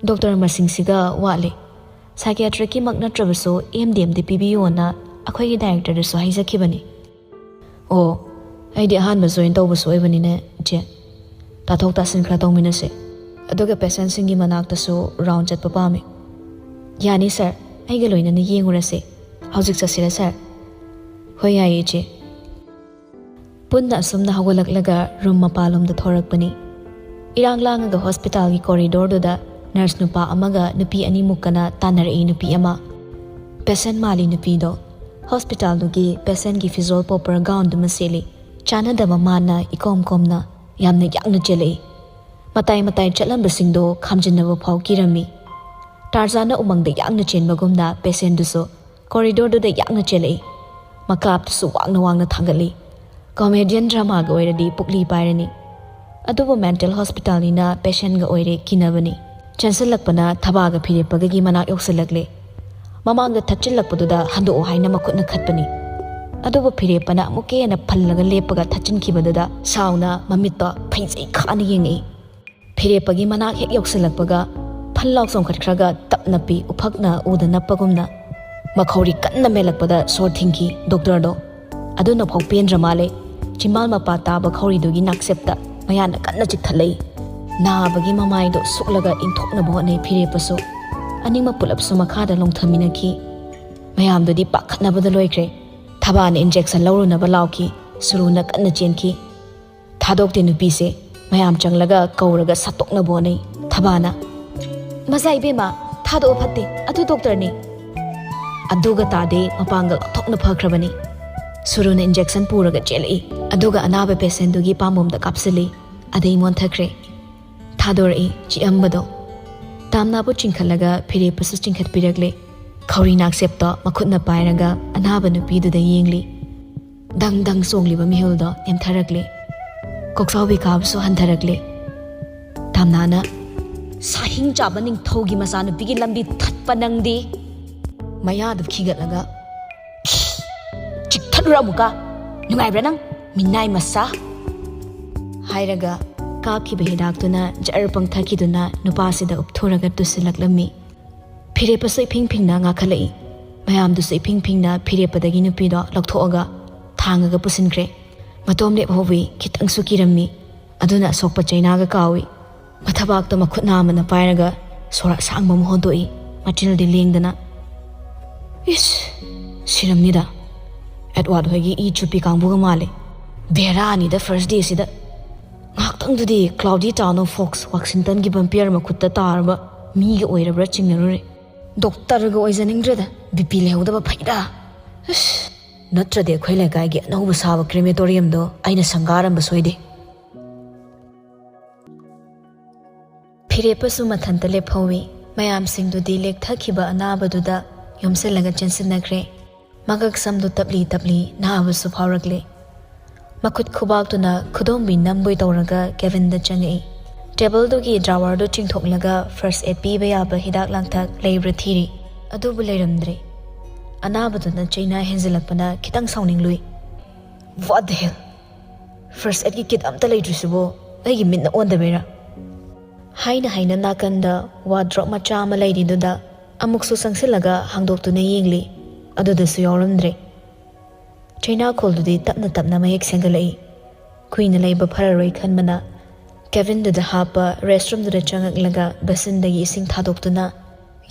ꯗꯣꯛꯇꯔ ꯃꯁꯤꯡꯁꯤꯒ ꯋꯥꯠꯂꯤ꯫ ꯁꯥꯏꯀꯤꯌꯥꯇ꯭ꯔꯤꯛꯀꯤꯃꯛ ꯅꯠꯇ꯭ꯔꯕꯁꯨ ꯑꯦꯝ ꯗꯤ ꯑꯦꯝꯗꯤ ꯄꯤꯕꯤꯌꯣꯅ ꯑꯩꯈꯣꯏꯒꯤ ꯗꯥꯏꯔꯦꯛꯇꯔꯗꯁꯨ ꯍꯥꯏꯖꯈꯤꯕꯅꯤ꯫" "ꯑꯣ, ꯑꯩꯗꯤ ꯑꯍꯥꯟꯕ ꯖꯣꯏꯟ ꯇꯧꯕꯁꯨ ꯑꯣꯏꯕꯅꯤꯅꯦ, ꯏꯆꯦ꯫ ꯇꯥꯊꯣꯛ ꯇꯥꯁꯤꯟ ꯈꯔ ꯇꯧꯃꯤꯟꯅꯁꯦ꯫ ꯑꯗꯨꯒ ꯄꯦꯁꯦꯟꯁꯤꯡꯒꯤ ꯃꯅꯥꯛꯇꯁꯨ ꯔꯥꯎꯟ ꯆꯠꯄ ꯄꯥꯝꯃꯤ꯫" "ꯌꯥꯅꯤ ꯁꯥꯔ, ꯑꯩꯒ ꯂꯣꯏꯅꯅ ꯌꯦꯡꯉꯨꯔꯁꯦ꯫ ꯍꯧꯖꯤꯛ ꯆꯠꯁꯤꯔ ꯁꯥꯔ?" "ꯍꯣꯏ, ꯌꯥꯏꯌꯦ ꯏꯆꯦ꯫" ꯄꯨꯟꯅ ꯑꯁꯨꯝꯅ ꯍꯧꯒꯠꯂꯛꯂꯒ ꯔꯨꯝ ꯃꯄꯥꯟꯂꯣꯝꯗ ꯊꯣꯔꯛꯄꯅꯤ꯫ ꯏꯔꯥꯡ ꯂꯥꯡꯉꯒ ꯍꯣꯁꯄꯤꯇꯥꯜꯒꯤ ꯀꯣꯔꯤꯗꯣꯔꯗꯨꯗ ꯅꯔꯁ ꯅꯨꯄꯥ ꯑꯃꯒ ꯅꯨꯄꯤ ꯑꯅꯤꯃꯨꯛꯀꯅ ꯇꯥꯟꯅꯔꯛꯏ꯫ ꯅꯨꯄꯤ ꯑꯃ, ꯄꯦꯁꯦꯟ ꯃꯥꯜꯂꯤ ꯅꯨꯄꯤꯗꯣ, ꯍꯣꯁꯄꯤꯇꯥꯜꯗꯨꯒꯤ ꯄꯦꯁꯦꯟꯒꯤ ꯐꯤꯖꯣꯜ ꯄꯣꯞꯄꯔ ꯒꯥꯎꯟꯗꯨꯃ ꯁꯦꯠꯂꯤ꯫ ꯆꯥꯟꯅꯗꯕ ꯃꯥꯟꯅ ꯏꯀꯣꯝ ꯀꯣꯝꯅ ꯌꯥꯝꯅ ꯌꯥꯡꯅ ꯆꯦꯜꯂꯛꯏ꯫ ꯃꯇꯥꯏ ꯃꯇꯥꯏ ꯆꯠꯂꯝꯕꯁꯤꯡꯗꯣ ꯈꯥꯝꯖꯤꯟꯅꯕ ꯐꯥꯎ ꯀꯤꯔꯝꯃꯤ꯫ ꯇꯥꯔꯖꯥꯟꯅ ꯎꯃꯪꯗ ꯌꯥꯡꯅ ꯆꯦꯟꯕꯒꯨꯝꯅ ꯄꯦꯁꯦꯟꯗꯨꯁꯨ ꯀꯣꯔꯤꯗꯣꯔꯗꯨꯗ ꯌꯥꯡꯅ ꯆꯦꯜꯂꯛꯏ꯫ ꯃꯀꯥꯞꯇꯨꯁꯨ ꯋꯥꯡꯅ ꯋꯥꯡꯅ ꯊꯥꯡꯒꯠꯂꯤ꯫ ꯀꯣꯃꯦꯗꯤꯌꯟ ꯗ꯭ꯔꯃꯥꯒ ꯑꯣꯏꯔꯗꯤ ꯄꯨꯛꯂꯤ ꯄꯥꯏꯔꯅꯤ꯫ ꯑꯗꯨꯕꯨ ꯃꯦꯟꯇꯦꯜ ꯍꯣꯁꯄꯤꯇꯥꯜꯅꯤꯅ ꯄꯦꯁꯦꯟꯒ ꯑꯣꯏꯔꯦ ꯀꯤꯅꯕꯅꯤ꯫ ꯆꯦꯟꯁꯤꯜꯂꯛꯄꯅ ꯊꯕꯥꯒ ꯐꯤꯔꯦꯞꯄꯒꯒꯤ ꯃꯅꯥꯛ ꯌꯧꯁꯤꯜꯂꯛꯂꯦ꯫ ꯃꯃꯥꯡꯗ ꯊꯠꯆꯤꯜꯂꯛꯄꯗꯨꯗ ꯍꯟꯗꯣꯛꯑꯣ ꯍꯥꯏꯅ ꯃꯈꯨꯠꯅ ꯈꯠꯄꯅꯤ꯫ ꯑꯗꯨꯕꯨ ꯐꯤꯔꯦꯞꯄꯅ ꯑꯃꯨꯛꯀ ꯍꯦꯟꯅ ꯐꯜꯂꯒ ꯂꯦꯞꯄꯒ ꯊꯠꯆꯤꯟꯈꯤꯕꯗꯨꯗ ꯁꯥꯎꯅ ꯃꯃꯤꯠꯇꯣ ꯐꯩꯖꯩ ꯈꯥꯅ ꯌꯦꯡꯉꯛꯏ꯫ ꯐꯤꯔꯦꯞꯄꯒꯤ ꯃꯅꯥꯛ ꯍꯦꯛ ꯌꯧꯁꯤꯜꯂꯛꯄꯒ ꯐꯜ ꯂꯥꯎ ꯆꯣꯡꯈꯠꯈ꯭ꯔꯒ ꯇꯞ ꯅꯞꯄꯤ, ꯎꯐꯛꯅ ꯎꯗ ꯅꯞꯄꯒꯨꯝꯅ꯫ ꯃꯈꯧꯔꯤ ꯀꯟꯅ ꯃꯦꯜꯂꯛꯄꯗ ꯁꯣꯔ ꯊꯤꯡꯈꯤ ꯗꯣꯛꯇꯔꯗꯣ꯫ ꯑꯗꯨꯅꯐꯥꯎ ꯄꯦꯟꯗ꯭ꯔ ꯃꯥꯜꯂꯦ꯫ ꯆꯤꯝꯕꯥꯜ ꯃꯄꯥ ꯇꯥꯕ ꯈꯧꯔꯤꯗꯨꯒꯤ ꯅꯥꯛꯆꯦꯞꯇ ꯃꯌꯥꯅ ꯀꯟꯅ ꯆꯤꯛꯊꯠꯂꯛꯏ꯫ ꯅꯥꯕꯒꯤ ꯃꯃꯥꯏꯗꯣ ꯁꯨꯛꯂꯒ ꯏꯟꯊꯣꯛꯅꯕ ꯍꯣꯠꯅꯩ ꯐꯤꯔꯦꯞꯄꯁꯨ꯫ ꯑꯅꯤꯃꯛ ꯄꯨꯂꯞꯁꯨ ꯃꯈꯥꯗ ꯂꯣꯡꯊꯃꯤꯟꯅꯈꯤ꯫ ꯃꯌꯥꯝꯗꯨꯗꯤ ꯄꯥꯈꯠꯅꯕꯗ ꯂꯣꯏꯈ꯭ꯔꯦ꯫ ꯊꯕꯥꯅ ꯏꯟꯖꯦꯛꯁꯟ ꯂꯧꯔꯨꯅꯕ ꯂꯥꯎꯈꯤ꯫ ꯁꯨꯔꯨꯅ ꯀꯟꯅ ꯆꯦꯟꯈꯤ꯫ ꯊꯥꯗꯣꯛꯇꯦ ꯅꯨꯄꯤꯁꯦ꯫ ꯃꯌꯥꯝ ꯆꯪꯂꯒ ꯀꯧꯔꯒ ꯁꯠꯇꯣꯛꯅꯕ ꯍꯣꯠꯅꯩ꯫ ꯊꯕꯥꯅ, "ꯃꯖꯥ ꯏꯕꯦꯝꯃ, ꯊꯥꯗꯣꯛꯑꯣ ꯐꯠꯇꯦ, ꯑꯗꯨ ꯗꯣꯛꯇꯔꯅꯤ꯫" ꯑꯗꯨꯒ ꯇꯥꯗꯦ, ꯃꯄꯥꯡꯒꯜ ꯑꯣꯟꯊꯣꯛꯅ ꯐꯈ꯭ꯔꯕꯅꯤ꯫ ꯁꯨꯔꯨꯅ ꯏꯟꯖꯦꯛꯁꯟ ꯄꯨꯔꯒ ꯆꯦꯜꯂꯛꯏ꯫ ꯑꯗꯨꯒ ꯑꯅꯥꯕ ꯄꯦꯁꯦꯟꯗꯨꯒꯤ ꯄꯥꯝꯕꯣꯝꯗ ꯀꯥꯞꯁꯤꯜꯂꯤ꯫ ꯑꯗꯩ ꯃꯣꯟꯊꯈ꯭ꯔꯦ꯫ ꯊꯥꯗꯣꯔꯛꯏ ꯆꯤꯛꯑꯝꯕꯗꯣ꯫ ꯇꯥꯝꯅꯥꯕꯨ ꯆꯤꯡꯈꯠꯂꯒ ꯐꯤꯔꯦꯞꯄꯁꯨ ꯆꯤꯡꯈꯠꯄꯤꯔꯛꯂꯦ꯫ ꯈꯧꯔꯤ ꯅꯥꯛꯆꯦꯞꯇꯣ ꯃꯈꯨꯠꯅ ꯄꯥꯏꯔꯒ ꯑꯅꯥꯕ ꯅꯨꯄꯤꯗꯨꯗ ꯌꯦꯡꯂꯤ꯫ ꯗꯪ ꯗꯪ ꯆꯣꯡꯂꯤꯕ ꯃꯤꯍꯨꯜꯗꯣ ꯅꯦꯝꯊꯔꯛꯂꯦ꯫ ꯀꯣꯛꯆꯥꯎꯕꯤ ꯀꯥꯕꯁꯨ ꯍꯟꯊꯔꯛꯂꯦ꯫ ꯇꯥꯝꯅꯥꯅ, ꯁꯥꯍꯤꯡ ꯆꯥꯕ ꯅꯤꯡꯊꯧꯒꯤ ꯃꯆꯥꯅꯨꯄꯤꯒꯤ ꯂꯝꯕꯤ ꯊꯠꯄ ꯅꯪꯗꯤ꯫ ꯃꯌꯥꯗꯨ ꯈꯤꯒꯠꯂꯒ, "ꯆꯤꯛꯊꯠꯂꯨꯔ ꯑꯃꯨꯛꯀ꯫ ꯅꯨꯡꯉꯥꯏꯕ꯭ꯔꯥ ꯅꯪ, ꯃꯤꯅꯥꯏ ꯃꯆꯥ?" ꯍꯥꯏꯔꯒ ꯀꯥꯞꯈꯤꯕ ꯍꯤꯗꯥꯛꯇꯨꯅ ꯖꯔ ꯄꯪꯊꯛꯈꯤꯗꯨꯅ ꯅꯨꯄꯥꯁꯤꯗ ꯎꯞꯊꯨꯔꯒ ꯇꯨꯁꯤꯜꯂꯛꯂꯝꯃꯤ꯫ ꯐꯤꯔꯦꯞꯄꯁꯨ ꯏꯐꯤꯡ ꯐꯤꯡꯅ ꯉꯥꯈꯠꯂꯛꯏ꯫ ꯃꯌꯥꯝꯗꯨꯁꯨ ꯏꯐꯤꯡ ꯐꯤꯡꯅ ꯐꯤꯔꯦꯞꯄꯗꯒꯤ ꯅꯨꯄꯤꯗꯣ ꯂꯧꯊꯣꯛꯑꯒ ꯊꯥꯡꯉꯒ ꯄꯨꯁꯤꯟꯈ꯭ꯔꯦ꯫ ꯃꯇꯣꯝ ꯂꯦꯞꯍꯧꯏ, ꯈꯤꯇꯪꯁꯨ ꯀꯤꯔꯝꯃꯤ꯫ ꯑꯗꯨꯅ ꯑꯁꯣꯛꯄ ꯆꯩꯅꯥꯒ ꯀꯥꯎꯏ꯫ ꯃꯊꯕꯥꯛꯇꯣ ꯃꯈꯨꯠ ꯅꯥꯝꯃꯅ ꯄꯥꯏꯔꯒ ꯁꯣꯔ ꯑꯁꯥꯡꯕ ꯑꯃ ꯍꯣꯟꯗꯣꯛꯏ, ꯃꯆꯤꯜꯗꯤ ꯂꯦꯡꯗꯅ꯫ "ꯏꯁ, ꯁꯤꯔꯝꯅꯤꯗ꯫ ꯑꯦꯗꯋꯥꯔꯗ ꯍꯣꯏꯒꯤ ꯏ ꯆꯨꯞꯄꯤ ꯀꯥꯡꯕꯨꯒ ꯃꯥꯜꯂꯦ꯫ ꯕꯦꯔꯥꯅꯤꯗ ꯐꯥꯔꯁ ꯗꯦꯁꯤꯗ꯫ ꯉꯥꯏꯍꯥꯛꯇꯪꯗꯨꯗꯤ ꯀ꯭ꯂꯥꯎꯗꯤ ꯇꯥꯎꯟ ꯑꯣꯐ ꯐꯣꯛꯁ ꯋꯥꯛꯁꯤꯡꯇꯟꯒꯤ ꯚꯝꯄꯤꯌꯔ ꯃꯈꯨꯠꯇ ꯇꯥꯔꯕ ꯃꯤꯒ ꯑꯣꯏꯔꯕ꯭ꯔꯥ ꯆꯤꯡꯅꯔꯨꯔꯦ꯫ ꯗꯣꯛꯇꯔꯒ ꯑꯣꯏꯖꯅꯤꯡꯗ꯭ꯔꯦꯗ, ꯕꯤꯄꯤ ꯂꯩꯍꯧꯗꯕ ꯐꯩꯗ꯫ ꯑꯁ, ꯅꯠꯇ꯭ꯔꯗꯤ ꯑꯩꯈꯣꯏ ꯂꯩꯀꯥꯏꯒꯤ ꯑꯅꯧꯕ ꯁꯥꯕ ꯀ꯭ꯔꯦꯃꯦꯇꯣꯔꯤꯌꯝꯗꯣ ꯑꯩꯅ ꯁꯪꯒꯥꯔꯝꯕ ꯁꯣꯏꯗꯦ." ꯐꯤꯔꯦꯞꯄꯁꯨ ꯃꯊꯟꯇ ꯂꯦꯞꯍꯧꯏ꯫ ꯃꯌꯥꯝꯁꯤꯡꯗꯨꯗꯤ ꯂꯦꯛꯊꯈꯤꯕ ꯑꯅꯥꯕꯗꯨꯗ ꯌꯣꯝꯁꯤꯜꯂꯒ ꯆꯦꯟꯁꯤꯟꯅꯈ꯭ꯔꯦ꯫ ꯃꯉꯛ ꯁꯝꯗꯨ ꯇꯞꯂꯤ ꯇꯞꯂꯤ ꯅꯥꯕꯁꯨ ꯐꯥꯎꯔꯛꯂꯦ꯫ ꯃꯈꯨꯠ ꯈꯨꯕꯥꯛꯇꯨꯅ ꯈꯨꯗꯣꯝꯕꯤ ꯅꯝꯕꯣꯏ ꯇꯧꯔꯒ ꯀꯦꯕꯤꯟꯗ ꯆꯪꯉꯛꯏ꯫ ꯇꯦꯕꯜꯗꯨꯒꯤ ꯗ꯭ꯔꯥꯋꯔꯗꯨ ꯆꯤꯡꯊꯣꯛꯂꯒ ꯐꯥꯔꯁ ꯑꯦꯗ ꯄꯤꯕ ꯌꯥꯕ ꯍꯤꯗꯥꯛ ꯂꯥꯡꯊꯛ ꯂꯩꯕ꯭ꯔꯥ ꯊꯤꯔꯤ꯫ ꯑꯗꯨꯕꯨ ꯂꯩꯔꯝꯗ꯭ꯔꯦ꯫ ꯑꯅꯥꯕꯗꯨꯅ ꯆꯩꯅꯥ ꯍꯦꯟꯖꯤꯜꯂꯛꯄꯅ ꯈꯤꯇꯪ ꯁꯥꯎꯅꯤꯡꯂꯨꯏ꯫ "What the hell? ꯐꯥꯔꯁ ꯑꯦꯗꯀꯤ ꯀꯤꯠ ꯑꯝꯇ ꯂꯩꯇ꯭ꯔꯤꯁꯤꯕꯨ ꯑꯩꯒꯤ ꯃꯤꯠꯅ ꯑꯣꯟꯗꯕꯩꯔꯥ?" ꯍꯥꯏꯅ ꯍꯥꯏꯅ ꯅꯥꯀꯟꯗ ꯋꯥꯔꯗ꯭ꯔꯣꯞ ꯃꯆꯥ ꯑꯃ ꯂꯩꯔꯤꯗꯨꯗ ꯑꯃꯨꯛꯁꯨ ꯆꯪꯁꯤꯜꯂꯒ ꯍꯥꯡꯗꯣꯛꯇꯨꯅ ꯌꯦꯡꯂꯤ꯫ ꯑꯗꯨꯗꯁꯨ ꯌꯥꯎꯔꯝꯗ꯭ꯔꯦ꯫ ꯆꯩꯅꯥꯈꯣꯜꯗꯨꯗꯤ ꯇꯞꯅ ꯇꯞꯅ ꯃꯌꯦꯛ ꯁꯦꯡꯒꯠꯂꯛꯏ꯫ ꯀꯨꯏꯅ ꯂꯩꯕ ꯐꯔꯔꯣꯏ ꯈꯟꯕꯅ ꯀꯦꯕꯤꯟꯗꯨꯗ ꯍꯥꯞꯄ ꯔꯦꯁꯔꯨꯝꯗꯨꯗ ꯆꯪꯉꯛꯂꯒ ꯕꯦꯁꯤꯟꯗꯒꯤ ꯏꯁꯤꯡ ꯊꯥꯗꯣꯛꯇꯨꯅ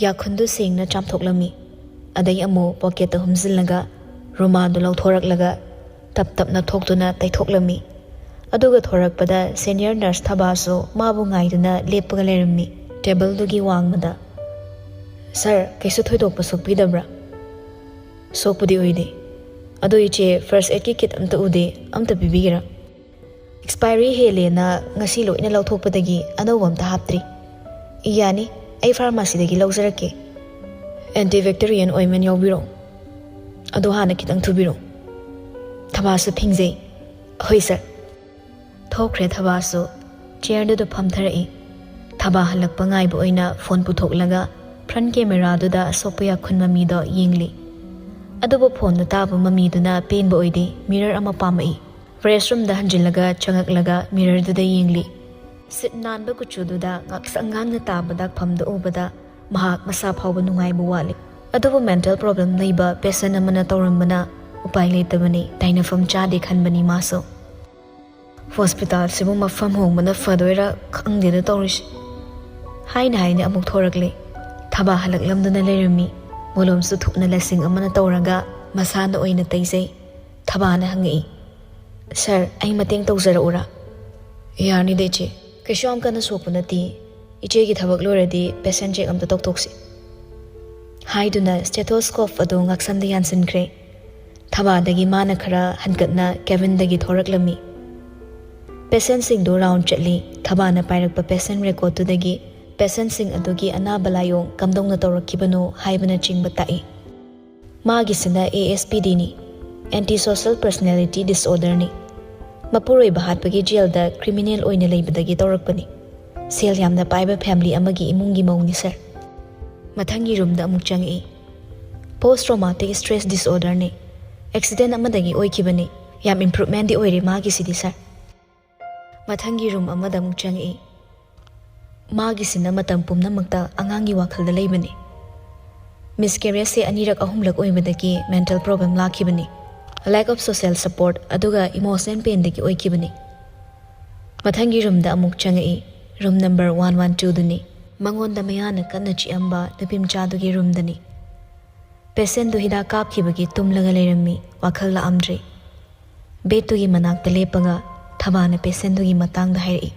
ꯌꯥꯈꯨꯟꯗꯨ ꯁꯦꯡꯅ ꯆꯥꯝꯊꯣꯛꯂꯝꯃꯤ꯫ ꯑꯗꯩ ꯑꯃꯨꯛ ꯄꯣꯀꯦꯠꯇ ꯍꯨꯝꯖꯤꯜꯂꯒ ꯔꯨꯃꯥꯜꯗꯨ ꯂꯧꯊꯣꯔꯛꯂꯒ ꯇꯞ ꯇꯞꯅ ꯊꯣꯛꯇꯨꯅ ꯇꯩꯊꯣꯛꯂꯝꯃꯤ꯫ ꯑꯗꯨꯒ ꯊꯣꯔꯛꯄꯗ ꯁꯦꯅꯤꯌꯔ ꯅꯔꯁ ꯊꯕꯥꯁꯨ ꯃꯥꯕꯨ ꯉꯥꯏꯗꯨꯅ ꯂꯦꯞꯄꯒ ꯂꯩꯔꯝꯃꯤ꯫ ꯇꯦꯕꯜꯗꯨꯒꯤ ꯋꯥꯡꯃꯗ, "ꯁꯥꯔ, ꯀꯩꯁꯨ ꯊꯣꯏꯗꯣꯛꯄ ꯁꯣꯛꯄꯤꯗꯕ꯭ꯔꯥ?" "ꯁꯣꯛꯄꯗꯤ ꯑꯣꯏꯗꯦ꯫ ꯑꯗꯣ ꯏꯆꯦ, ꯐꯥꯔꯁ ꯑꯦꯗꯀꯤ ꯀꯤꯠ ꯑꯝꯇ ꯎꯗꯦ, ꯑꯝꯇ ꯄꯤꯕꯤꯒꯦꯔꯥ?" "ꯑꯦꯛꯁꯄꯥꯏꯔꯤ ꯍꯦꯜꯂꯦꯅ ꯉꯁꯤ ꯂꯣꯏꯅ ꯂꯧꯊꯣꯛꯄꯗꯒꯤ ꯑꯅꯧꯕ ꯑꯝꯇ ꯍꯥꯞꯇ꯭ꯔꯤ꯫" "ꯌꯥꯅꯤ, ꯑꯩ ꯐꯥꯔꯃꯥꯁꯤꯗꯒꯤ ꯂꯧꯖꯔꯛꯀꯦ꯫" "ꯑꯦꯟꯇꯤ ꯕꯦꯛꯇꯦꯔꯤꯌꯦꯜ ꯑꯣꯏꯟꯃꯦꯟ ꯌꯥꯎꯕꯤꯔꯣ꯫ ꯑꯗꯣ ꯍꯥꯟꯅ ꯈꯤꯇꯪ ꯊꯨꯕꯤꯔꯣ꯫" ꯊꯕꯥꯁꯨ ꯐꯤꯡꯖꯩ꯫ "ꯍꯣꯏ ꯁꯥꯔ꯫" ꯊꯣꯛꯈ꯭ꯔꯦ ꯊꯕꯥꯁꯨ꯫ ꯆꯤꯌꯔꯗꯨꯗ ꯐꯝꯊꯔꯛꯏ꯫ ꯊꯕꯥ ꯍꯜꯂꯛꯄ ꯉꯥꯏꯕ ꯑꯣꯏꯅ ꯐꯣꯟ ꯄꯨꯊꯣꯛꯂꯒ ꯐ꯭ꯔꯟ ꯀꯦꯃꯦꯔꯥꯗꯨꯗ ꯁꯣꯛꯄ ꯌꯥꯈꯨꯟ ꯃꯃꯤꯗꯣ ꯌꯦꯡꯂꯤ꯫ ꯑꯗꯨꯕꯨ ꯐꯣꯟꯗ ꯇꯥꯕ ꯃꯃꯤꯗꯨꯅ ꯄꯦꯟꯕ ꯑꯣꯏꯗꯦ꯫ ꯃꯤꯔꯔ ꯑꯃ ꯄꯥꯝꯃꯛꯏ꯫ ꯔꯦꯁ ꯔꯨꯝꯗ ꯍꯟꯖꯤꯜꯂꯒ ꯆꯪꯉꯛꯂꯒ ꯃꯤꯔꯔꯗꯨꯗ ꯌꯦꯡꯂꯤ꯫ ꯁꯤꯠ ꯅꯥꯟꯕ ꯀꯨꯆꯨꯗꯨꯗ ꯉꯥꯛꯁꯪ ꯉꯥꯡꯅ ꯇꯥꯕ ꯗꯥꯛꯐꯝꯗꯨ ꯎꯕꯗ ꯃꯍꯥꯛ ꯃꯁꯥ ꯐꯥꯎꯕ ꯅꯨꯡꯉꯥꯏꯕ ꯋꯥꯠꯂꯤ꯫ ꯑꯗꯨꯕꯨ ꯃꯦꯟꯇꯦꯜ ꯄ꯭ꯔꯣꯕ꯭ꯂꯦꯝ ꯂꯩꯕ ꯄꯦꯁꯦꯟ ꯑꯃꯅ ꯇꯧꯔꯝꯕꯅ ꯎꯄꯥꯏ ꯂꯩꯇꯕꯅꯤ꯫ ꯇꯥꯏꯅꯐꯝ ꯆꯥꯗꯦ ꯈꯟꯕꯅꯤ ꯃꯥꯁꯨ꯫ ꯍꯣꯁꯄꯤꯇꯥꯜꯁꯤꯕꯨ ꯃꯐꯝ ꯍꯣꯡꯕꯅ ꯐꯗꯣꯏꯔꯥ ꯈꯪꯗꯦꯗ ꯇꯧꯔꯤꯁꯦ꯫ ꯍꯥꯏꯅ ꯍꯥꯏꯅ ꯑꯃꯨꯛ ꯊꯣꯔꯛꯂꯦ꯫ ꯊꯕꯥ ꯍꯜꯂꯛꯂꯝꯗꯨꯅ ꯂꯩꯔꯝꯃꯤ꯫ ꯃꯣꯂꯣꯝꯁꯨ ꯊꯨꯞꯅ ꯂꯁꯤꯡ ꯑꯃꯅ ꯇꯧꯔꯒ ꯃꯁꯥꯅ ꯑꯣꯏꯅ ꯇꯩꯖꯩ꯫ ꯊꯕꯥꯅ ꯍꯪꯉꯛꯏ, "ꯁꯥꯔ, ꯑꯩ ꯃꯇꯦꯡ ꯇꯧꯖꯔꯛꯎꯔꯥ?" "ꯌꯥꯔꯅꯤꯗ ꯏꯆꯦ, ꯀꯩꯁꯨ ꯌꯥꯝ ꯀꯟꯅ ꯁꯣꯛꯄ ꯅꯠꯇꯦ꯫ ꯏꯆꯦꯒꯤ ꯊꯕꯛ ꯂꯣꯏꯔꯗꯤ ꯄꯦꯁꯦꯟ ꯆꯦꯛ ꯑꯝꯇ ꯇꯧꯊꯣꯛꯁꯤ"꯫ ꯍꯥꯏꯗꯨꯅ ꯁ꯭ꯇꯦꯊꯣꯁꯀꯣꯞ ꯑꯗꯨ ꯉꯛꯁꯝꯗ ꯌꯥꯟꯁꯤꯟꯈ꯭ꯔꯦ꯫ ꯊꯕꯥꯗꯒꯤ ꯃꯥꯅ ꯈꯔ ꯍꯟꯒꯠꯅ ꯀꯦꯕꯤꯟꯗꯒꯤ ꯊꯣꯔꯛꯂꯝꯃꯤ꯫ ꯄꯦꯁꯦꯟꯁꯤꯡꯗꯨ ꯔꯥꯎꯟ ꯆꯠꯂꯤ꯫ ꯊꯕꯥꯅ ꯄꯥꯏꯔꯛꯄ ꯄꯦꯁꯦꯟ ꯔꯦꯀꯣꯔꯠꯇꯨꯗꯒꯤ ꯄꯦꯁꯦꯟꯁꯤꯡ ꯑꯗꯨꯒꯤ ꯑꯅꯥꯕ ꯂꯥꯏꯑꯣꯡ ꯀꯝꯗꯧꯅ ꯇꯧꯔꯛꯈꯤꯕꯅꯣ ꯍꯥꯏꯕꯅꯆꯤꯡꯕ ꯇꯥꯛꯏ꯫ ꯃꯥꯒꯤꯁꯤꯅ A S P ꯗꯤꯅꯤ, Antisocial Personality Disorderꯅꯤ꯫ ꯃꯄꯨꯔꯣꯏꯕ ꯍꯥꯠꯄꯒꯤ ꯖꯦꯜꯗ ꯀ꯭ꯔꯤꯃꯤꯅꯦꯜ ꯑꯣꯏꯅ ꯂꯩꯕꯗꯒꯤ ꯇꯧꯔꯛꯄꯅꯤ꯫ ꯁꯦꯜ ꯌꯥꯝꯅ ꯄꯥꯏꯕ ꯐꯦꯃꯤꯂꯤ ꯑꯃꯒꯤ ꯏꯃꯨꯡꯒꯤ ꯃꯧꯅꯤ ꯁꯥꯔ꯫ ꯃꯊꯪꯒꯤ ꯔꯨꯝꯗ ꯑꯃꯨꯛ ꯆꯪꯉꯛꯏ꯫ Post traumatic stress disorderꯅꯤ꯫ ꯑꯦꯛꯁꯤꯗꯦꯟ ꯑꯃꯗꯒꯤ ꯑꯣꯏꯈꯤꯕꯅꯤ꯫ ꯌꯥꯝ ꯏꯝꯄ꯭ꯔꯨꯞꯃꯦꯟꯗꯤ ꯑꯣꯏꯔꯦ ꯃꯥꯒꯤꯁꯤꯗꯤ ꯁꯥꯔ꯫ ꯃꯊꯪꯒꯤ ꯔꯨꯝ ꯑꯃꯗ ꯑꯃꯨꯛ ꯆꯪꯉꯛꯏ꯫ ꯃꯥꯒꯤꯁꯤꯅ ꯃꯇꯝ ꯄꯨꯝꯅꯃꯛꯇ ꯑꯉꯥꯡꯒꯤ ꯋꯥꯈꯜꯗ ꯂꯩꯕꯅꯤ꯫ ꯃꯤꯁꯀꯦꯔꯦꯖꯁꯦ ꯑꯅꯤꯔꯛ ꯑꯍꯨꯝꯂꯛ ꯑꯣꯏꯕꯗꯒꯤ ꯃꯦꯟꯇꯦꯜ ꯄ꯭ꯔꯣꯕ꯭ꯂꯦꯝ ꯂꯥꯛꯈꯤꯕꯅꯤ꯫ Lack of social support ꯑꯗꯨꯒ ꯏꯃꯣꯁꯅꯦꯜ ꯄꯦꯟꯗꯒꯤ ꯑꯣꯏꯈꯤꯕꯅꯤ꯫ ꯃꯊꯪꯒꯤ ꯔꯨꯝꯗ ꯑꯃꯨꯛ ꯆꯪꯉꯛꯏ꯫ ꯔꯨꯝ ꯅꯝꯕꯔ ꯋꯥꯟ ꯋꯥꯟ ꯇꯨꯗꯨꯅꯤ꯫ ꯃꯉꯣꯟꯗ ꯃꯌꯥꯅ ꯀꯟꯅ ꯆꯤꯛꯑꯝꯕ ꯅꯨꯄꯤꯃꯆꯥꯗꯨꯒꯤ ꯔꯨꯝꯗꯅꯤ꯫ ꯄꯦꯁꯦꯟꯗꯨ ꯍꯤꯗꯥꯛ ꯀꯥꯞꯈꯤꯕꯒꯤ ꯇꯨꯝꯂꯒ ꯂꯩꯔꯝꯃꯤ, ꯋꯥꯈꯜ ꯂꯥꯛꯑꯝꯗ꯭ꯔꯤ꯫ ꯕꯦꯗꯇꯨꯒꯤ ꯃꯅꯥꯛꯇ ꯂꯦꯞꯄꯒ ꯊꯕꯥꯅ ꯄꯦꯁꯦꯟꯗꯨꯒꯤ ꯃꯇꯥꯡꯗ ꯍꯥꯏꯔꯛꯏ꯫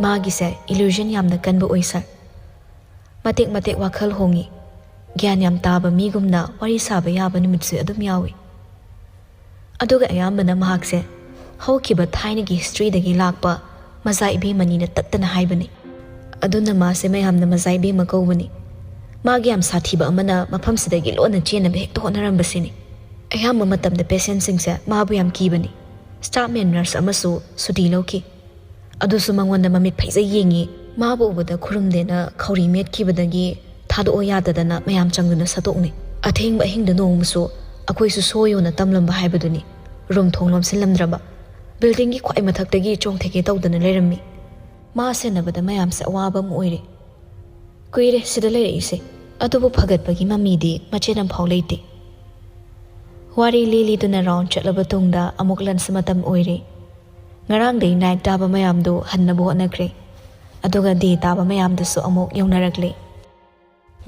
"ꯃꯥꯒꯤꯁꯦ ꯏꯂ꯭ꯌꯨꯖꯟ ꯌꯥꯝꯅ ꯀꯟꯕ ꯑꯣꯏ ꯁꯥꯔ꯫ ꯃꯇꯦꯛ ꯃꯇꯦꯛ ꯋꯥꯈꯜ ꯍꯣꯡꯉꯤ꯫ ꯒ꯭ꯌꯥꯟ ꯌꯥꯝ ꯇꯥꯕ ꯃꯤꯒꯨꯝꯅ ꯋꯥꯔꯤ ꯁꯥꯕ ꯌꯥꯕ ꯅꯨꯃꯤꯠꯁꯨ ꯑꯗꯨꯝ ꯌꯥꯎꯏ꯫ ꯑꯗꯨꯒ ꯑꯌꯥꯝꯕꯅ ꯃꯍꯥꯛꯁꯦ ꯍꯧꯈꯤꯕ ꯊꯥꯏꯅꯒꯤ ꯍꯤꯁꯇ꯭ꯔꯤꯗꯒꯤ ꯂꯥꯛꯄ ꯃꯖꯥ ꯏꯕꯦꯝꯃꯅꯤꯅ ꯇꯠꯇꯅ ꯍꯥꯏꯕꯅꯤ꯫ ꯑꯗꯨꯅ ꯃꯥꯁꯦ ꯃꯌꯥꯝꯅ ꯃꯖꯥ ꯏꯕꯦꯝꯃ ꯀꯧꯕꯅꯤ꯫ ꯃꯥꯒꯤ ꯌꯥꯝ ꯁꯥꯊꯤꯕ ꯑꯃꯅ ꯃꯐꯝꯁꯤꯗꯒꯤ ꯂꯣꯟꯅ ꯆꯦꯟꯅꯕ ꯍꯦꯛꯇ ꯍꯣꯠꯅꯔꯝꯕꯁꯤꯅꯤ꯫ ꯑꯌꯥꯝꯕ ꯃꯇꯝꯗ ꯄꯦꯁꯦꯟꯁꯤꯡꯁꯦ ꯃꯥꯕꯨ ꯌꯥꯝ ꯀꯤꯕꯅꯤ꯫ ꯁ꯭ꯇꯥꯐ ꯃꯦꯟ ꯅꯔꯁ ꯑꯃꯁꯨ ꯁꯨꯇꯤ ꯂꯧꯈꯤ꯫ ꯑꯗꯨꯁꯨ ꯃꯉꯣꯟꯗ ꯃꯃꯤꯠ ꯐꯩꯖꯩ ꯌꯦꯡꯉꯤ꯫ ꯃꯥꯕꯨ ꯎꯕꯗ ꯈꯨꯔꯨꯝꯗꯦꯅ ꯈꯧꯔꯤ ꯃꯦꯠꯈꯤꯕꯗꯒꯤ ꯊꯥꯗꯣꯛꯑꯣ ꯌꯥꯗꯗꯅ ꯃꯌꯥꯝ ꯆꯪꯗꯨꯅ ꯁꯠꯇꯣꯛꯅꯤ꯫ ꯑꯊꯦꯡꯕ ꯑꯍꯤꯡꯗ ꯅꯣꯡꯃꯁꯨ ꯑꯩꯈꯣꯏꯁꯨ ꯁꯣꯏꯌꯣꯅ ꯇꯝꯂꯝꯕ ꯍꯥꯏꯕꯗꯨꯅꯤ꯫ ꯔꯨꯝ ꯊꯣꯡ ꯂꯣꯟꯁꯤꯜꯂꯝꯗ꯭ꯔꯕ꯫ ꯕꯤꯜꯗꯤꯡꯒꯤ ꯈ꯭ꯋꯥꯏ ꯃꯊꯛꯇꯒꯤ ꯆꯣꯡꯊꯒꯦ ꯇꯧꯗꯅ ꯂꯩꯔꯝꯃꯤ꯫ ꯃꯥ ꯁꯦꯟꯅꯕꯗ ꯃꯌꯥꯝꯁꯦ ꯑꯋꯥꯕ ꯑꯃ ꯑꯣꯏꯔꯦ꯫ ꯀꯨꯏꯔꯦ ꯁꯤꯗ ꯂꯩꯔꯛꯏꯁꯦ, ꯑꯗꯨꯕꯨ ꯐꯒꯠꯄꯒꯤ ꯃꯃꯤꯗꯤ ꯃꯆꯦꯠ ꯑꯃꯐꯥꯎ ꯂꯩꯇꯦ꯫ ꯋꯥꯔꯤ ꯂꯤꯂꯤꯗꯨꯅ ꯔꯥꯎꯟ ꯆꯠꯂꯕ ꯇꯨꯡꯗ ꯑꯃꯨꯛ ꯂꯟꯁ ꯃꯇꯝ ꯑꯣꯏꯔꯦ꯫ ꯉꯔꯥꯡꯗꯩ ꯅꯥꯏꯠ ꯇꯥꯕ ꯃꯌꯥꯝꯗꯨ ꯍꯟꯅꯕ ꯍꯣꯠꯅꯈ꯭ꯔꯦ, ꯑꯗꯨꯒ ꯗꯦ ꯇꯥꯕ ꯃꯌꯥꯝꯗꯨꯁꯨ ꯑꯃꯨꯛ ꯌꯧꯅꯔꯛꯂꯦ꯫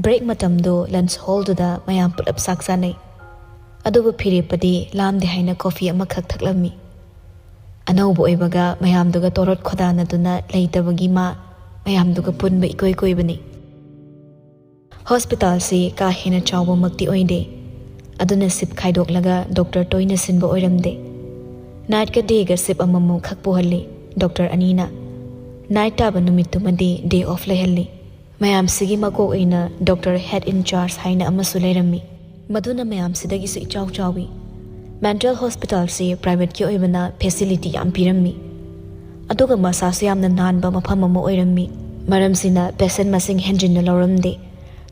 ꯕ꯭ꯔꯦꯛ ꯃꯇꯝꯗꯨ ꯂꯟꯁ ꯍꯣꯜꯗꯨꯗ ꯃꯌꯥꯝ ꯄꯨꯂꯞ ꯆꯥꯛ ꯆꯥꯅꯩ꯫ ꯑꯗꯨꯕꯨ ꯐꯤꯔꯦꯞꯄꯗꯤ ꯂꯥꯝꯗꯦ ꯍꯥꯏꯅ ꯀꯣꯐꯤ ꯑꯃꯈꯛ ꯊꯛꯂꯝꯃꯤ꯫ ꯑꯅꯧꯕ ꯑꯣꯏꯕꯒ ꯃꯌꯥꯝꯗꯨꯒ ꯇꯣꯔꯣꯠ ꯈꯣꯗꯥꯅꯗꯨꯅ ꯂꯩꯇꯕꯒꯤ ꯃꯥ ꯃꯌꯥꯝꯗꯨꯒ ꯄꯨꯟꯕ ꯏꯀꯣꯏ ꯀꯣꯏꯕꯅꯤ꯫ ꯍꯣꯁꯄꯤꯇꯥꯜꯁꯤ ꯀꯥ ꯍꯦꯟꯅ ꯆꯥꯎꯕꯃꯛꯇꯤ ꯑꯣꯏꯗꯦ, ꯑꯗꯨꯅ ꯁꯤꯞ ꯈꯥꯏꯗꯣꯛꯂꯒ ꯗꯣꯛꯇꯔ ꯇꯣꯏꯅ ꯁꯤꯟꯕ ꯑꯣꯏꯔꯝꯗꯦ꯫ ꯅꯥꯏꯠꯀ ꯗꯦꯒ ꯁꯤꯞ ꯑꯃꯃꯝ ꯈꯛ ꯄꯨꯍꯜꯂꯤ ꯗꯣꯛꯇꯔ ꯑꯅꯤꯅ꯫ ꯅꯥꯏꯠ ꯇꯥꯕ ꯅꯨꯃꯤꯠꯇꯨꯃꯗꯤ ꯗꯦ ꯑꯣꯐ ꯂꯩꯍꯜꯂꯤ꯫ ꯃꯌꯥꯝꯁꯤꯒꯤ ꯃꯀꯣꯛ ꯑꯣꯏꯅ ꯗꯣꯛꯇꯔ ꯍꯦꯗ ꯏꯟ ꯆꯥꯔꯖ ꯍꯥꯏꯅ ꯑꯃꯁꯨ ꯂꯩꯔꯝꯃꯤ꯫ ꯃꯗꯨꯅ ꯃꯌꯥꯝꯁꯤꯗꯒꯤꯁꯨ ꯏꯆꯥꯎ ꯆꯥꯎꯏ꯫ ꯃꯦꯟꯇꯦꯜ ꯍꯣꯁꯄꯤꯇꯥꯜꯁꯤ ꯄ꯭ꯔꯥꯏꯚꯦꯠꯀꯤ ꯑꯣꯏꯕꯅ ꯐꯦꯁꯤꯂꯤꯇꯤ ꯌꯥꯝ ꯄꯤꯔꯝꯃꯤ, ꯑꯗꯨꯒ ꯃꯁꯥꯁꯨ ꯌꯥꯝꯅ ꯅꯥꯟꯕ ꯃꯐꯝ ꯑꯃ ꯑꯣꯏꯔꯝꯃꯤ꯫ ꯃꯔꯝꯁꯤꯅ ꯄꯦꯁꯦꯟ ꯃꯁꯤꯡ ꯍꯦꯟꯖꯤꯟꯅ ꯂꯧꯔꯝꯗꯦ꯫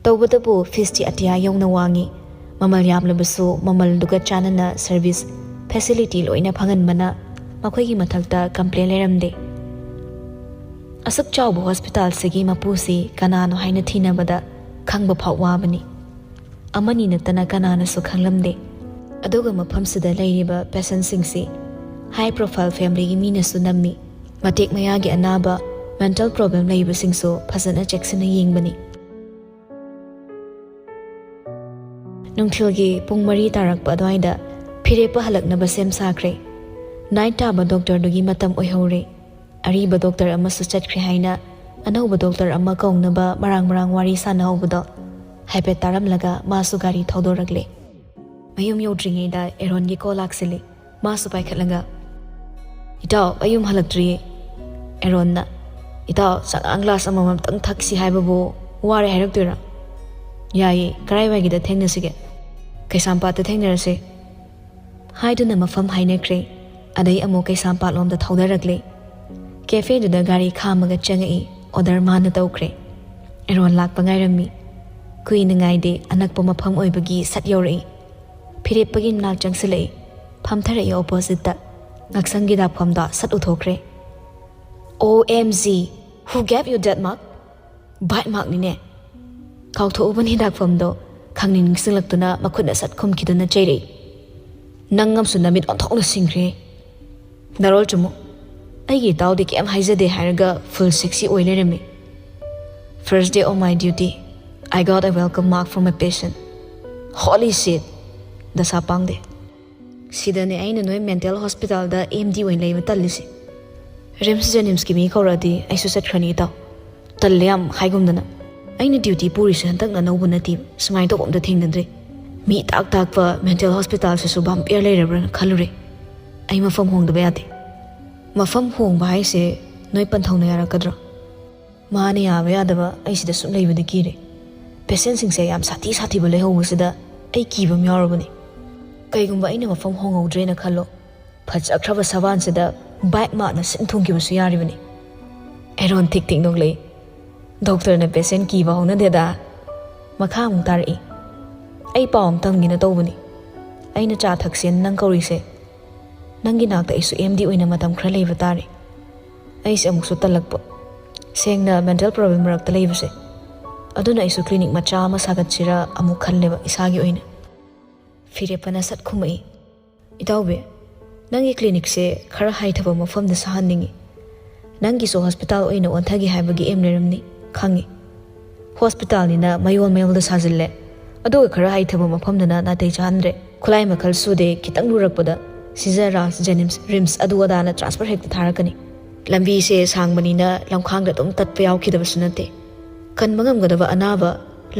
ꯇꯧꯕꯇꯕꯨ ꯐꯤꯁꯇꯤ ꯑꯇꯤꯌꯥ ꯌꯧꯅ ꯋꯥꯡꯉꯤ꯫ ꯃꯃꯜ ꯌꯥꯝꯂꯕꯁꯨ ꯃꯃꯜꯗꯨꯒ ꯆꯥꯟꯅꯅ ꯁꯔꯚꯤꯁ ꯐꯦꯁꯤꯂꯤꯇꯤ ꯂꯣꯏꯅ ꯐꯪꯍꯟꯕꯅ ꯃꯈꯣꯏꯒꯤ ꯃꯊꯛꯇ ꯀꯝꯄ꯭ꯂꯦꯟ ꯂꯩꯔꯝꯗꯦ꯫ ꯑꯁꯨꯛ ꯆꯥꯎꯕ ꯍꯣꯁꯄꯤꯇꯥꯜꯁꯤꯒꯤ ꯃꯄꯨꯁꯤ ꯀꯅꯥꯅꯣ ꯍꯥꯏꯅ ꯊꯤꯅꯕꯗ ꯈꯪꯕ ꯐꯥꯎ ꯋꯥꯕꯅꯤ꯫ ꯑꯃꯅꯤ ꯅꯠꯇꯅ ꯀꯅꯥꯅꯁꯨ ꯈꯪꯂꯝꯗꯦ꯫ ꯑꯗꯨꯒ ꯃꯐꯝꯁꯤꯗ ꯂꯩꯔꯤꯕ ꯄꯦꯁꯦꯟꯁꯤꯡꯁꯤ ꯍꯥꯏ ꯄ꯭ꯔꯣꯐꯥꯏꯜ ꯐꯦꯃꯤꯂꯤꯒꯤ ꯃꯤꯅꯁꯨ ꯅꯝꯃꯤ꯫ ꯃꯇꯦꯛ ꯃꯌꯥꯒꯤ ꯑꯅꯥꯕ, ꯃꯦꯟꯇꯦꯜ ꯄ꯭ꯔꯣꯕ꯭ꯂꯦꯝ ꯂꯩꯕꯁꯤꯡꯁꯨ ꯐꯖꯅ ꯆꯦꯛꯁꯤꯟꯅ ꯌꯦꯡꯕꯅꯤ꯫ ꯅꯨꯡꯊꯤꯜꯒꯤ ꯄꯨꯡ ꯃꯔꯤ ꯇꯥꯔꯛꯄ ꯑꯗꯨꯋꯥꯏꯗ ꯐꯤꯔꯦꯞꯄ ꯍꯜꯂꯛꯅꯕ ꯁꯦꯝ ꯁꯥꯈ꯭ꯔꯦ꯫ ꯅꯥꯏꯠ ꯇꯥꯕ ꯗꯣꯛꯇꯔꯗꯨꯒꯤ ꯃꯇꯝ ꯑꯣꯏꯍꯧꯔꯦ꯫ ꯑꯔꯤꯕ ꯗꯣꯛꯇꯔ ꯑꯃꯁꯨ ꯆꯠꯈ꯭ꯔꯦ ꯍꯥꯏꯅ ꯑꯅꯧꯕ ꯗꯣꯛꯇꯔ ꯑꯃ ꯀꯧꯅꯕ ꯃꯔꯥꯡ ꯃꯔꯥꯡ ꯋꯥꯔꯤ ꯁꯥꯟꯅꯍꯧꯕꯗꯣ ꯍꯥꯏꯐꯦꯠ ꯇꯥꯔꯝꯂꯒ ꯃꯥꯁꯨ ꯒꯥꯔꯤ ꯊꯧꯗꯣꯔꯛꯂꯦ꯫ ꯃꯌꯨꯝ ꯌꯧꯗ꯭ꯔꯤꯉꯩꯗ ꯑꯦꯔꯣꯟꯒꯤ ꯀꯣꯜ ꯂꯥꯛꯁꯤꯜꯂꯤ꯫ ꯃꯥꯁꯨ ꯄꯥꯏꯈꯠꯂꯒ, "ꯏꯇꯥꯎ, ꯑꯩ ꯌꯨꯝ ꯍꯜꯂꯛꯇ꯭ꯔꯤꯌꯦ꯫" ꯑꯦꯔꯣꯟꯅ, "ꯏꯇꯥꯎ, ꯆꯉꯥꯡ ꯒ꯭ꯂꯥꯁ ꯑꯃꯃꯝꯇꯪ ꯊꯛꯁꯤ ꯍꯥꯏꯕꯕꯨ ꯋꯥꯔꯦ ꯍꯥꯏꯔꯛꯇꯣꯏꯔꯥ?" "ꯌꯥꯏꯌꯦ, ꯀꯔꯥꯏꯋꯥꯏꯒꯤꯗ ꯊꯦꯡꯅꯁꯤꯒꯦ?" "ꯀꯩꯁꯥꯝꯄꯥꯠꯇ ꯊꯦꯡꯅꯔꯁꯦ꯫" ꯍꯥꯏꯗꯨꯅ ꯃꯐꯝ ꯍꯥꯏꯅꯈ꯭ꯔꯦ꯫ ꯑꯗꯩ ꯑꯃꯨꯛ ꯀꯩꯁꯥꯝꯄꯥꯠꯂꯣꯝꯗ ꯊꯧꯗꯔꯛꯂꯦ꯫ ꯀꯦꯐꯦꯗꯨꯗ ꯒꯥꯔꯤ ꯈꯥꯝꯃꯒ ꯆꯪꯉꯛꯏ꯫ ꯑꯣꯔꯗꯔ ꯃꯥꯅ ꯇꯧꯈ꯭ꯔꯦ꯫ ꯑꯦꯔꯣꯟ ꯂꯥꯛꯄ ꯉꯥꯏꯔꯝꯃꯤ꯫ ꯀꯨꯏꯅ ꯉꯥꯏꯗꯦ, ꯑꯅꯛꯄ ꯃꯐꯝ ꯑꯣꯏꯕꯒꯤ ꯁꯠ ꯌꯧꯔꯛꯏ꯫ ꯐꯤꯔꯦꯞꯄꯒꯤ ꯃꯅꯥꯛ ꯆꯪꯁꯤꯜꯂꯛꯏ꯫ ꯐꯝꯊꯔꯛꯏ ꯑꯣꯄꯣꯖꯤꯠꯇ꯫ ꯉꯛꯁꯪꯒꯤ ꯗꯥꯛꯐꯝꯗꯣ ꯁꯠ ꯎꯊꯣꯛꯈ꯭ꯔꯦ꯫ "ꯑꯣ M G, who gave you that mark?" "ꯕꯥꯏꯠ ꯃꯥꯔꯛꯅꯤꯅꯦ꯫ ꯀꯥꯎꯊꯣꯛꯎꯕꯅꯤ ꯗꯥꯛꯐꯝꯗꯣ", ꯈꯪꯅꯤꯡ ꯅꯤꯡꯁꯤꯡꯂꯛꯇꯨꯅ ꯃꯈꯨꯠꯅ ꯁꯠ ꯈꯨꯝꯈꯤꯗꯨꯅ ꯆꯩꯔꯛꯏ꯫ "ꯅꯪ ꯑꯃꯁꯨ ꯅꯃꯤꯠ ꯑꯣꯟꯊꯣꯛꯅ ꯁꯤꯡꯈ꯭ꯔꯦ꯫ ꯅꯔꯣꯜ ꯆꯨꯝꯃꯨ꯫ ꯑꯩꯒꯤ ꯏꯇꯥꯎꯗꯤ ꯀꯩꯝ ꯍꯥꯏꯖꯗꯦ ꯍꯥꯏꯔꯒ full sexy ꯑꯣꯏ ꯂꯩꯔꯝꯃꯤ꯫ First day of my duty, I got a welcome mark from a patient. Holy shit! ꯗꯁꯥ ꯄꯥꯡꯗꯦ꯫ ꯁꯤꯗꯅꯦ ꯑꯩꯅ ꯅꯣꯏ ꯃꯦꯟꯇꯦꯜ ꯍꯣꯁꯄꯤꯇꯥꯜꯗ ꯑꯦꯝ ꯗꯤ ꯑꯣꯏꯅ ꯂꯩꯕ ꯇꯜꯂꯤꯁꯦ꯫ ꯔꯤꯝꯁ ꯖꯦꯅꯤꯝꯁꯀꯤ ꯃꯤ ꯀꯧꯔꯛꯑꯗꯤ ꯑꯩꯁꯨ ꯆꯠꯈ꯭ꯔꯅꯤ ꯏꯇꯥꯎ꯫ ꯇꯜꯂꯦ ꯌꯥꯝ ꯍꯥꯏꯒꯨꯝꯗꯅ꯫ ꯑꯩꯅ ꯗ꯭ꯌꯨꯇꯤ ꯄꯨꯔꯤꯁꯦ ꯍꯟꯗꯛꯅ ꯑꯅꯧꯕ ꯅꯠꯇꯦ꯫ ꯁꯨꯃꯥꯏꯅ ꯇꯧꯕ ꯑꯝꯇ ꯊꯦꯡꯅꯗ꯭ꯔꯤ꯫ ꯃꯤ ꯇꯥꯛ ꯇꯥꯛꯄ ꯃꯦꯟꯇꯦꯜ ꯍꯣꯁꯄꯤꯇꯥꯜꯁꯤꯁꯨ ꯚꯥꯝꯄꯤꯌꯔ ꯂꯩꯔꯕ꯭ꯔꯥꯅ ꯈꯜꯂꯨꯔꯦ꯫ ꯑꯩ ꯃꯐꯝ ꯍꯣꯡꯗꯕ ꯌꯥꯗꯦ꯫ ꯃꯐꯝ ꯍꯣꯡꯕ ꯍꯥꯏꯁꯦ ꯅꯣꯏ ꯄꯟꯊꯧꯅ ꯌꯥꯔꯛꯀꯗ꯭ꯔꯣ? ꯃꯥꯅ ꯌꯥꯕ ꯌꯥꯗꯕ ꯑꯩ ꯁꯤꯗ ꯁꯨꯝ ꯂꯩꯕꯗꯤ ꯀꯤꯔꯦ꯫ ꯄꯦꯁꯦꯟꯁꯤꯡꯁꯦ ꯌꯥꯝ ꯁꯥꯊꯤ ꯁꯥꯊꯤꯕ ꯂꯩꯍꯧꯕꯁꯤꯗ ꯑꯩ ꯀꯤꯕ ꯑꯃ ꯌꯥꯎꯔꯕꯅꯤ꯫ ꯀꯩꯒꯨꯝꯕ ꯑꯩꯅ ꯃꯐꯝ ꯍꯣꯡꯍꯧꯗ꯭ꯔꯦꯅ ꯈꯜꯂꯣ, ꯐꯖꯈ꯭ꯔꯕ ꯁꯕꯥꯟꯁꯤꯗ ꯕꯥꯏꯛ ꯃꯥꯅ ꯁꯤꯟ ꯊꯨꯡꯈꯤꯕꯁꯨ ꯌꯥꯔꯤꯕꯅꯤ꯫ ꯑꯦꯔꯣꯟ ꯊꯤꯛ ꯊꯤꯛ ꯅꯣꯛꯂꯛꯏ꯫ "ꯗꯣꯛꯇꯔꯅ ꯄꯦꯁꯦꯟ ꯀꯤꯕ ꯍꯧꯅꯗꯦꯗ꯫" ꯃꯈꯥ ꯑꯃꯨꯛ ꯇꯥꯔꯛꯏ꯫ "ꯑꯩ ꯄꯥꯎ ꯑꯃ ꯇꯝꯒꯦꯅ ꯇꯧꯕꯅꯤ꯫ ꯑꯩꯅ ꯆꯥ ꯊꯛꯁꯦꯅ ꯅꯪ ꯀꯧꯔꯤꯁꯦ, ꯅꯪꯒꯤ ꯅꯥꯛꯇ ꯑꯩꯁꯨ ꯑꯦꯝ ꯗꯤ ꯑꯣꯏꯅ ꯃꯇꯝ ꯈꯔ ꯂꯩꯕ ꯇꯥꯔꯦ꯫ ꯑꯩꯁꯦ ꯑꯃꯨꯛꯁꯨ ꯇꯜꯂꯛꯄ꯫ ꯁꯦꯡꯅ ꯃꯦꯟꯇꯦꯜ ꯄ꯭ꯔꯣꯕ꯭ꯂꯦꯝ ꯃꯔꯛꯇ ꯂꯩꯕꯁꯦ꯫ ꯑꯗꯨꯅ ꯑꯩꯁꯨ ꯀ꯭ꯂꯤꯅꯤꯛ ꯃꯆꯥ ꯑꯃ ꯁꯥꯒꯠꯁꯤꯔꯥ ꯑꯃꯨꯛ ꯈꯜꯂꯦꯕ ꯏꯁꯥꯒꯤ ꯑꯣꯏꯅ꯫" ꯐꯤꯔꯦꯞꯄꯅ ꯁꯠ ꯈꯨꯝꯃꯛꯏ꯫ "ꯏꯇꯥꯎꯕꯤ, ꯅꯪꯒꯤ ꯀ꯭ꯂꯤꯅꯤꯛꯁꯦ ꯈꯔ ꯍꯥꯏꯊꯕ ꯃꯐꯝꯗ ꯁꯥꯍꯟꯅꯤꯡꯉꯤ꯫ ꯅꯪꯒꯤꯁꯨ ꯍꯣꯁꯄꯤꯇꯥꯜ ꯑꯣꯏꯅ ꯑꯣꯟꯊꯒꯦ ꯍꯥꯏꯕꯒꯤ ꯑꯦꯝ ꯂꯩꯔꯝꯅꯤ, ꯈꯪꯉꯤ꯫ ꯍꯣꯁꯄꯤꯇꯥꯜꯅꯤꯅ ꯃꯌꯣꯜ ꯃꯌꯣꯜꯗ ꯁꯥꯖꯤꯜꯂꯦ, ꯑꯗꯨꯒ ꯈꯔ ꯍꯥꯏꯊꯕ ꯃꯐꯝꯗꯅ ꯅꯥꯇꯩ ꯆꯥꯍꯟꯗ꯭ꯔꯦ꯫ ꯈꯨꯠꯂꯥꯏ ꯃꯈꯜ ꯁꯨꯗꯦ, ꯈꯤꯇꯪ ꯂꯨꯔꯛꯄꯗ ꯁꯤꯖꯔ, ꯔꯥꯖ, ꯖꯦꯅꯤꯝꯁ, ꯔꯤꯝꯁ ꯑꯗꯨ ꯑꯗꯥꯅ ꯇ꯭ꯔꯥꯟꯁꯐꯔ ꯍꯦꯛꯇ ꯊꯥꯔꯛꯀꯅꯤ꯫ ꯂꯝꯕꯤꯁꯦ ꯁꯥꯡꯕꯅꯤꯅ ꯂꯝꯈꯥꯡꯗ ꯑꯗꯨꯝ ꯇꯠꯄ ꯌꯥꯎꯈꯤꯗꯕꯁꯨ ꯅꯠꯇꯦ꯫ ꯀꯟꯕ ꯉꯝꯒꯗꯕ ꯑꯅꯥꯕ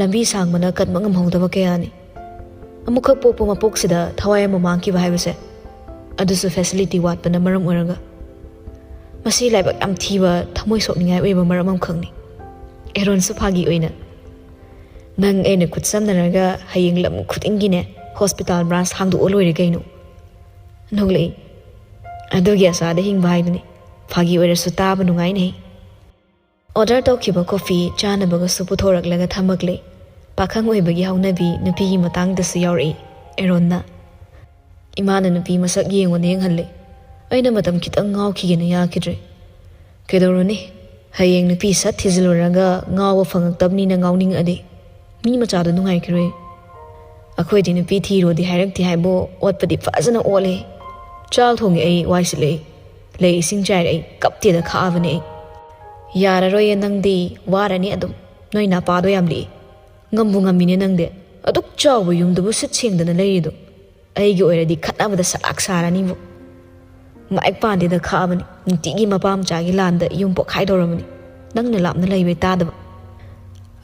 ꯂꯝꯕꯤ ꯁꯥꯡꯕꯅ ꯀꯟꯕ ꯉꯝꯍꯧꯗꯕ ꯀꯌꯥꯅꯤ꯫ ꯑꯃꯨꯛꯈꯛ ꯄꯣꯛꯄ ꯃꯄꯣꯛꯁꯤꯗ ꯊꯋꯥꯏ ꯑꯃ ꯃꯥꯡꯈꯤꯕ ꯍꯥꯏꯕꯁꯦ, ꯑꯗꯨꯁꯨ ꯐꯦꯁꯤꯂꯤꯇꯤ ꯋꯥꯠꯄꯅ ꯃꯔꯝ ꯑꯣꯏꯔꯒ꯫ ꯃꯁꯤ ꯂꯥꯏꯕꯛ ꯌꯥꯝ ꯊꯤꯕ, ꯊꯃꯣꯏ ꯁꯣꯛꯅꯤꯡꯉꯥꯏ ꯑꯣꯏꯕ ꯃꯔꯝ ꯑꯃꯈꯛꯅꯤ꯫" ꯑꯦꯔꯣꯟꯁꯨ ꯐꯥꯒꯤ ꯑꯣꯏꯅ, "ꯅꯪ ꯑꯩꯅ ꯈꯨꯠ ꯁꯝꯅꯔꯒ ꯍꯌꯦꯡ ꯂꯝ ꯈꯨꯗꯤꯡꯒꯤꯅꯦ ꯍꯣꯁꯄꯤꯇꯥꯜ ꯕ꯭ꯔꯥꯟꯁ ꯍꯥꯡꯗꯣꯛꯑ ꯂꯣꯏꯔꯦ ꯀꯩꯅꯣ?" ꯅꯣꯛꯂꯛꯏ꯫ "ꯑꯗꯨꯒꯤ ꯑꯁꯥꯗ ꯍꯤꯡꯕ ꯍꯥꯏꯗꯨꯅꯤ꯫ ꯐꯥꯒꯤ ꯑꯣꯏꯔꯁꯨ ꯇꯥꯕ ꯅꯨꯡꯉꯥꯏꯅꯦ꯫ ꯑꯣꯔꯗꯔ ꯇꯧꯈꯤꯕ ꯀꯣꯐꯤ ꯆꯥꯅꯕꯒꯁꯨ ꯄꯨꯊꯣꯔꯛꯂꯒ ꯊꯝꯃꯛꯂꯦ꯫ ꯄꯥꯈꯪ ꯑꯣꯏꯕꯒꯤ ꯍꯧꯅꯕꯤ ꯅꯨꯄꯤꯒꯤ ꯃꯇꯥꯡꯗꯁꯨ ꯌꯥꯎꯔꯛꯏ ꯑꯦꯔꯣꯟꯅ꯫ ꯏꯃꯥꯅ ꯅꯨꯄꯤ ꯃꯁꯛ ꯌꯦꯡꯉꯣꯅ ꯌꯦꯡꯍꯜꯂꯦ꯫ ꯑꯩꯅ ꯃꯇꯝ ꯈꯤꯇꯪ ꯉꯥꯎꯈꯤꯒꯦꯅ ꯌꯥꯈꯤꯗ꯭ꯔꯦ꯫ ꯀꯩꯗꯧꯔꯨꯅꯤ? ꯍꯌꯦꯡ ꯅꯨꯄꯤ ꯁꯠ ꯊꯤꯖꯤꯜꯂꯨꯔꯒ ꯉꯥꯎꯕ ꯐꯪꯉꯛꯇꯕꯅꯤꯅ ꯉꯥꯎꯅꯤꯡꯉꯛꯑꯗꯤ ꯃꯤ ꯃꯆꯥꯗꯣ ꯅꯨꯡꯉꯥꯏꯈꯤꯔꯣꯏ꯫ ꯑꯩꯈꯣꯏꯗꯤ ꯅꯨꯄꯤ ꯊꯤꯔꯣꯗꯤ ꯍꯥꯏꯔꯛꯇꯦ ꯍꯥꯏꯕꯨ ꯑꯣꯠꯄꯗꯤ ꯐꯖꯅ ꯑꯣꯠꯂꯦ꯫ ꯆꯥꯛ ꯊꯣꯡꯉꯦ ꯑꯩ, ꯋꯥꯏ ꯁꯤꯠꯂꯛꯏ, ꯂꯩ ꯏꯁꯤꯡ ꯆꯥꯏꯔꯦ ꯑꯩ, ꯀꯞꯇꯦꯗ ꯈꯥꯛꯑꯕꯅꯦ ꯑꯩ꯫ ꯌꯥꯔꯔꯣꯏꯌꯦ ꯅꯪꯗꯤ, ꯋꯥꯔꯅꯤ ꯑꯗꯨꯝ꯫ ꯅꯣꯏ ꯅꯄꯥꯗꯣ ꯌꯥꯝ ꯂꯤꯛꯏ꯫ ꯉꯝꯕꯨ ꯉꯝꯃꯤꯅꯦ ꯅꯪꯗꯤ꯫ ꯑꯗꯨꯛ ꯆꯥꯎꯕ ꯌꯨꯝꯗꯨꯕꯨ ꯁꯤꯠ ꯁꯦꯡꯗꯅ ꯂꯩꯔꯤꯗꯣ꯫ ꯑꯩꯒꯤ ꯑꯣꯏꯔꯗꯤ ꯈꯠꯅꯕꯗ ꯁꯂꯥꯛ ꯁꯥꯔꯅꯤꯕꯨ꯫ ꯃꯥꯏꯛ ꯄꯥꯟꯗꯦꯗ ꯈꯥꯛꯑꯕꯅꯤ꯫ ꯅꯨꯡꯇꯤꯒꯤ ꯃꯄꯥ ꯃꯆꯥꯒꯤ ꯂꯥꯟꯗ ꯌꯨꯝ ꯄꯣꯛꯈꯥꯏꯗꯧꯔꯕꯅꯤ꯫ ꯅꯪꯅ ꯂꯥꯞꯅ ꯂꯩꯕꯩ ꯇꯥꯗꯕ꯫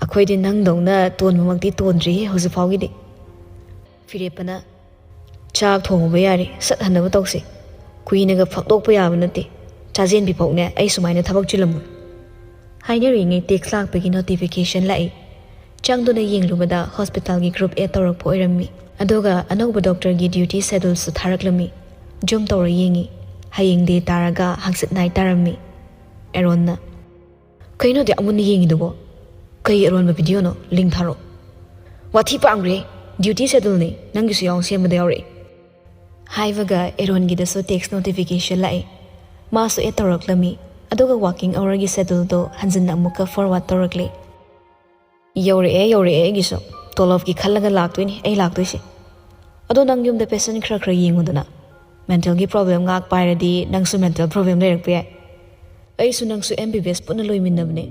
ꯑꯩꯈꯣꯏꯗꯤ ꯅꯪꯗꯧꯅ ꯇꯣꯟꯕꯃꯛꯇꯤ ꯇꯣꯟꯗ꯭ꯔꯤꯍꯦ ꯍꯧꯖꯤꯛ ꯐꯥꯎꯒꯤꯗꯤ꯫ ꯐꯤꯔꯦꯞꯄꯅ, ꯆꯥꯛ ꯊꯣꯡꯉꯨꯕ ꯌꯥꯔꯦ, ꯁꯠ ꯍꯟꯅꯕ ꯇꯧꯁꯤ꯫ ꯀꯨꯏꯅꯒ ꯐꯝꯗꯣꯛꯄ ꯌꯥꯕ ꯅꯠꯇꯦ꯫ ꯆꯥꯖꯦꯟꯕꯤ ꯐꯥꯎꯅꯦ ꯑꯩ ꯁꯨꯃꯥꯏꯅ ꯊꯕꯛ ꯆꯤꯜꯂꯝꯃꯣꯏ꯫ ꯍꯥꯏꯅꯔꯤꯉꯩ ꯇꯦꯛꯁ ꯂꯥꯛꯄꯒꯤ ꯅꯣꯇꯤꯐꯤꯀꯦꯁꯟ ꯂꯥꯛꯏ꯫ ꯆꯪꯗꯨꯅ ꯌꯦꯡꯂꯨꯕꯗ ꯍꯣꯁꯄꯤꯇꯥꯜꯒꯤ ꯒ꯭ꯔꯨꯞ ꯑꯦꯗ ꯇꯧꯔꯛꯄ ꯑꯣꯏꯔꯝꯃꯤ꯫ ꯑꯗꯨꯒ ꯑꯅꯧꯕ ꯗꯣꯛꯇꯔꯒꯤ ꯗ꯭ꯌꯨꯇꯤ ꯁꯦꯗꯨꯜꯁꯨ ꯊꯥꯔꯛꯂꯝꯃꯤ꯫ ꯖꯨꯝ ꯇꯧꯔ ꯌꯦꯡꯉꯤ꯫ ꯍꯌꯦꯡ ꯗꯦ ꯇꯥꯔꯒ ꯍꯪꯆꯤꯠ ꯅꯥꯏꯠ ꯇꯥꯔꯝꯃꯤ꯫ ꯑꯦꯔꯣꯟꯅ, "ꯀꯩꯅꯣ ꯑꯗꯨꯛ ꯌꯥꯝ ꯃꯨꯟꯅ ꯌꯦꯡꯉꯤꯗꯨꯕꯣ? ꯀꯩ ꯑꯔꯣꯟꯕ ꯚꯤꯗꯤꯑꯣꯅꯣ? ꯂꯤꯡ ꯊꯥꯔꯛꯑꯣ꯫" "ꯋꯥꯊꯤ ꯄꯥꯝꯈ꯭ꯔꯦ꯫ ꯗ꯭ꯌꯨꯇꯤ ꯁꯦꯗꯨꯜꯅꯤ꯫ ꯅꯪꯒꯤꯁꯨ ꯌꯥꯎꯅ ꯁꯦꯝꯕꯗ ꯌꯥꯎꯔꯛꯑꯦ꯫" ꯍꯥꯏꯕꯒ ꯑꯦꯔꯣꯟꯒꯤꯗꯁꯨ ꯇꯦꯛꯁ ꯅꯣꯇꯤꯐꯤꯀꯦꯁꯟ ꯂꯥꯛꯑꯦ꯫ ꯃꯥꯁꯨ ꯑꯦꯗ ꯇꯧꯔꯛꯂꯝꯃꯤ꯫ ꯑꯗꯨꯒ ꯋꯥꯀꯤꯡ ꯑꯋꯥꯔꯒꯤ ꯁꯦꯗꯨꯜꯗꯣ ꯍꯟꯖꯤꯟꯅ ꯑꯃꯨꯛꯀ ꯐꯣꯔꯋꯥꯔꯗ ꯇꯧꯔꯛꯂꯦ꯫ "ꯌꯧꯔꯛꯑꯦ, ꯌꯧꯔꯛꯑꯦ ꯑꯩꯒꯤꯁꯨ꯫ ꯇꯣꯂꯣꯞꯀꯤ ꯈꯜꯂꯒ ꯂꯥꯛꯇꯣꯏꯅꯦ ꯑꯩ ꯂꯥꯛꯇꯣꯏꯁꯦ꯫ ꯑꯗꯣ ꯅꯪ ꯌꯨꯝꯗ ꯄꯦꯁꯦꯟ ꯈꯔ ꯈꯔ ꯌꯦꯡꯉꯨꯗꯅ꯫ ꯃꯦꯟꯇꯦꯜꯒꯤ ꯄ꯭ꯔꯣꯕ꯭ꯂꯦꯝ ꯉꯥꯛ ꯄꯥꯏꯔꯗꯤ ꯅꯪꯁꯨ ꯃꯦꯟꯇꯦꯜ ꯄ꯭ꯔꯣꯕ꯭ꯂꯦꯝ ꯂꯩꯔꯛꯄ ꯌꯥꯏ꯫ ꯑꯩꯁꯨ ꯅꯪꯁꯨ ꯑꯦꯝ ꯕꯤ ꯕꯤ ꯑꯦꯁ ꯄꯨꯟꯅ ꯂꯣꯏꯃꯤꯟꯅꯕꯅꯦ꯫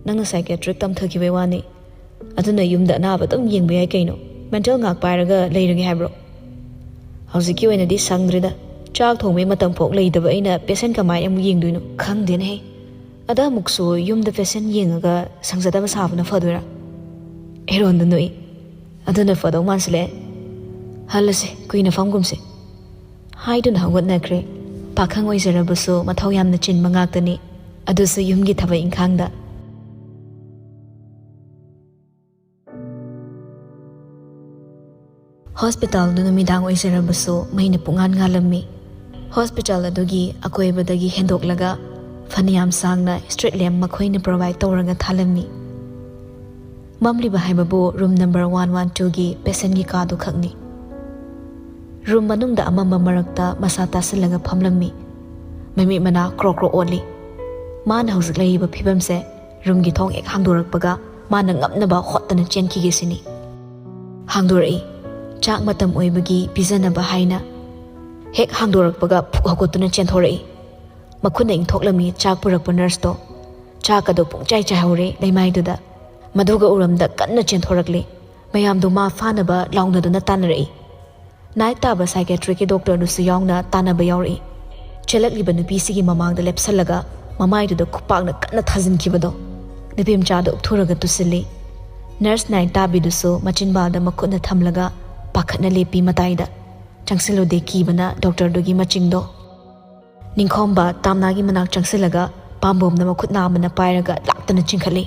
ꯅꯪꯅ ꯁꯥꯏꯀꯦꯇ꯭ꯔꯤꯛ ꯇꯝꯊꯈꯤꯕꯩ ꯋꯥꯅꯤ꯫ ꯑꯗꯨꯅ ꯌꯨꯝꯗ ꯑꯅꯥꯕ ꯑꯗꯨꯝ ꯌꯦꯡꯕ ꯌꯥꯏ ꯀꯩꯅꯣ꯫ ꯃꯦꯟꯇꯦꯜ ꯉꯥꯛ ꯄꯥꯏꯔꯒ ꯂꯩꯔꯒꯦ ꯍꯥꯏꯕ꯭ꯔꯣ?" "ꯍꯧꯖꯤꯛꯀꯤ ꯑꯣꯏꯅꯗꯤ ꯁꯪꯗ꯭ꯔꯤꯗ꯫ ꯆꯥꯛ ꯊꯣꯡꯕꯩ ꯃꯇꯝ ꯐꯥꯎ ꯂꯩꯇꯕ ꯑꯩꯅ ꯄꯦꯁꯦꯟ ꯀꯃꯥꯏꯅ ꯑꯃꯨꯛ ꯌꯦꯡꯗꯣꯏꯅꯣ? ꯈꯪꯗꯦꯅꯦꯍꯦ꯫ ꯑꯗ ꯑꯃꯨꯛꯁꯨ ꯌꯨꯝꯗ ꯄꯦꯁꯦꯟ ꯌꯦꯡꯉꯒ ꯁꯪꯖꯗꯕ ꯁꯥꯕꯅ ꯐꯗꯣꯏꯔꯥ?" ꯑꯦꯔꯣꯟꯗ ꯅꯣꯛꯏ꯫ "ꯑꯗꯨꯅ ꯐꯗꯧ ꯃꯥꯟꯁꯤꯜꯂꯛꯑꯦ꯫ ꯍꯜꯂꯁꯦ, ꯀꯨꯏꯅ ꯐꯝꯒꯨꯝꯁꯦ꯫" ꯍꯥꯏꯗꯨꯅ ꯍꯧꯒꯠꯅꯈ꯭ꯔꯦ꯫ ꯄꯥꯈꯪ ꯑꯣꯏꯖꯔꯕꯁꯨ ꯃꯊꯧ ꯌꯥꯝꯅ ꯆꯤꯟꯕ ꯉꯥꯛꯇꯅꯤ, ꯑꯗꯨꯁꯨ ꯌꯨꯝꯒꯤ ꯊꯕꯛ ꯏꯪꯈꯥꯡꯗ꯫ ꯍꯣꯁꯄꯤꯇꯥꯜꯗꯨ ꯅꯨꯃꯤꯗꯥꯡ ꯑꯣꯏꯖꯔꯕꯁꯨ ꯃꯩꯅ ꯄꯨꯡꯉꯥꯟ ꯉꯥꯜꯂꯝꯃꯤ꯫ ꯍꯣꯁꯄꯤꯇꯥꯜ ꯑꯗꯨꯒꯤ ꯑꯀꯣꯏꯕꯗꯒꯤ ꯍꯦꯟꯗꯣꯛꯂꯒ ꯐꯅꯌꯥꯝ ꯁꯥꯡꯅ ꯁ꯭ꯇ꯭ꯔꯤꯠ ꯂꯦꯝꯞ ꯃꯈꯣꯏꯅ ꯄ꯭ꯔꯣꯚꯥꯏꯗ ꯇꯧꯔꯒ ꯊꯥꯂꯝꯃꯤ꯫ ꯃꯝꯂꯤꯕ ꯍꯥꯏꯕꯕꯨ ꯔꯨꯝ ꯅꯝꯕꯔ ꯋꯥꯟ ꯋꯥꯟ ꯇꯨꯒꯤ ꯄꯦꯁꯦꯟꯒꯤ ꯀꯥꯗꯨ ꯈꯛꯅꯤ꯫ ꯔꯨꯝ ꯃꯅꯨꯡꯗ ꯑꯃꯝꯕ ꯃꯔꯛꯇ ꯃꯁꯥ ꯇꯥꯁꯤꯜꯂꯒ ꯐꯝꯂꯝꯃꯤ꯫ ꯃꯃꯤꯠ ꯃꯅꯥ ꯀ꯭ꯔꯣꯛ ꯀ꯭ꯔꯣꯛ ꯑꯣꯠꯂꯤ꯫ ꯃꯥꯅ ꯍꯧꯖꯤꯛ ꯂꯩꯔꯤꯕ ꯐꯤꯕꯝꯁꯦ ꯔꯨꯝꯒꯤ ꯊꯣꯡ ꯍꯦꯛ ꯍꯥꯡꯗꯣꯔꯛꯄꯒ ꯃꯥꯅ ꯉꯝꯅꯕ ꯍꯣꯠꯇꯅ ꯆꯦꯟꯈꯤꯒꯦ ꯁꯤꯅꯤ꯫ ꯍꯥꯡꯗꯣꯔꯛꯏ꯫ ꯆꯥꯛ ꯃꯇꯝ ꯑꯣꯏꯕꯒꯤ ꯄꯤꯖꯅꯕ ꯍꯥꯏꯅ꯫ ꯍꯦꯛ ꯍꯥꯡꯗꯣꯔꯛꯄꯒ ꯐꯨꯛ ꯍꯧꯒꯠꯇꯨꯅ ꯆꯦꯟꯊꯣꯔꯛꯏ꯫ ꯃꯈꯨꯠꯅ ꯏꯟꯊꯣꯛꯂꯝꯃꯤ ꯆꯥꯛ ꯄꯨꯔꯛꯄ ꯅꯔꯁꯇꯣ꯫ ꯆꯥꯛ ꯑꯗꯨ ꯄꯨꯡꯆꯥꯏ ꯆꯥꯏꯍꯧꯔꯦ ꯂꯩꯃꯥꯏꯗꯨꯗ꯫ ꯃꯗꯨꯒ ꯎꯔꯝꯗ ꯀꯟꯅ ꯆꯦꯟꯊꯣꯔꯛꯂꯤ꯫ ꯃꯌꯥꯝꯗꯨ ꯃꯥ ꯐꯥꯅꯕ ꯂꯥꯎꯅꯗꯨꯅ ꯇꯥꯟꯅꯔꯛꯏ꯫ ꯅꯥꯏꯠ ꯇꯥꯕ ꯁꯥꯏꯀꯦꯇ꯭ꯔꯤꯛꯀꯤ ꯗꯣꯛꯇꯔꯗꯨꯁꯨ ꯌꯥꯎꯅ ꯇꯥꯟꯅꯕ ꯌꯥꯎꯔꯛꯏ꯫ ꯆꯦꯜꯂꯛꯂꯤꯕ ꯅꯨꯄꯤꯁꯤꯒꯤ ꯃꯃꯥꯡꯗ ꯂꯦꯞꯁꯜꯂꯒ ꯃꯃꯥꯏꯗꯨꯗ ꯈꯨꯄꯥꯛꯅ ꯀꯟꯅ ꯊꯥꯖꯤꯟꯈꯤꯕꯗꯣ꯫ ꯅꯨꯄꯤ ꯃꯆꯥꯗ ꯎꯞꯊꯨꯔꯒ ꯇꯨꯁꯤꯜꯂꯤ꯫ ꯅꯔꯁ ꯅꯥꯏꯠ ꯇꯥꯕꯤꯗꯨꯁꯨ ꯃꯆꯤꯟꯕꯥꯜꯗ ꯃꯈꯨꯠꯅ ꯊꯝꯂꯒ ꯄꯥꯈꯠꯅ ꯂꯦꯞꯄꯤ ꯃꯇꯥꯏꯗ꯫ ꯆꯪꯁꯤꯜꯂꯨꯗꯦ ꯀꯤꯕꯅ ꯗꯣꯛꯇꯔꯗꯨꯒꯤ ꯃꯆꯤꯡꯗꯣ꯫ ꯅꯤꯡꯈꯣꯝꯕ ꯇꯥꯝꯅꯥꯒꯤ ꯃꯅꯥꯛ ꯆꯪꯁꯤꯜꯂꯒ ꯄꯥꯝꯕꯣꯝꯅ ꯃꯈꯨꯠ ꯅꯥꯝꯃꯅ ꯄꯥꯏꯔꯒ ꯂꯥꯛꯇꯅ ꯆꯤꯡꯈꯠꯂꯤ꯫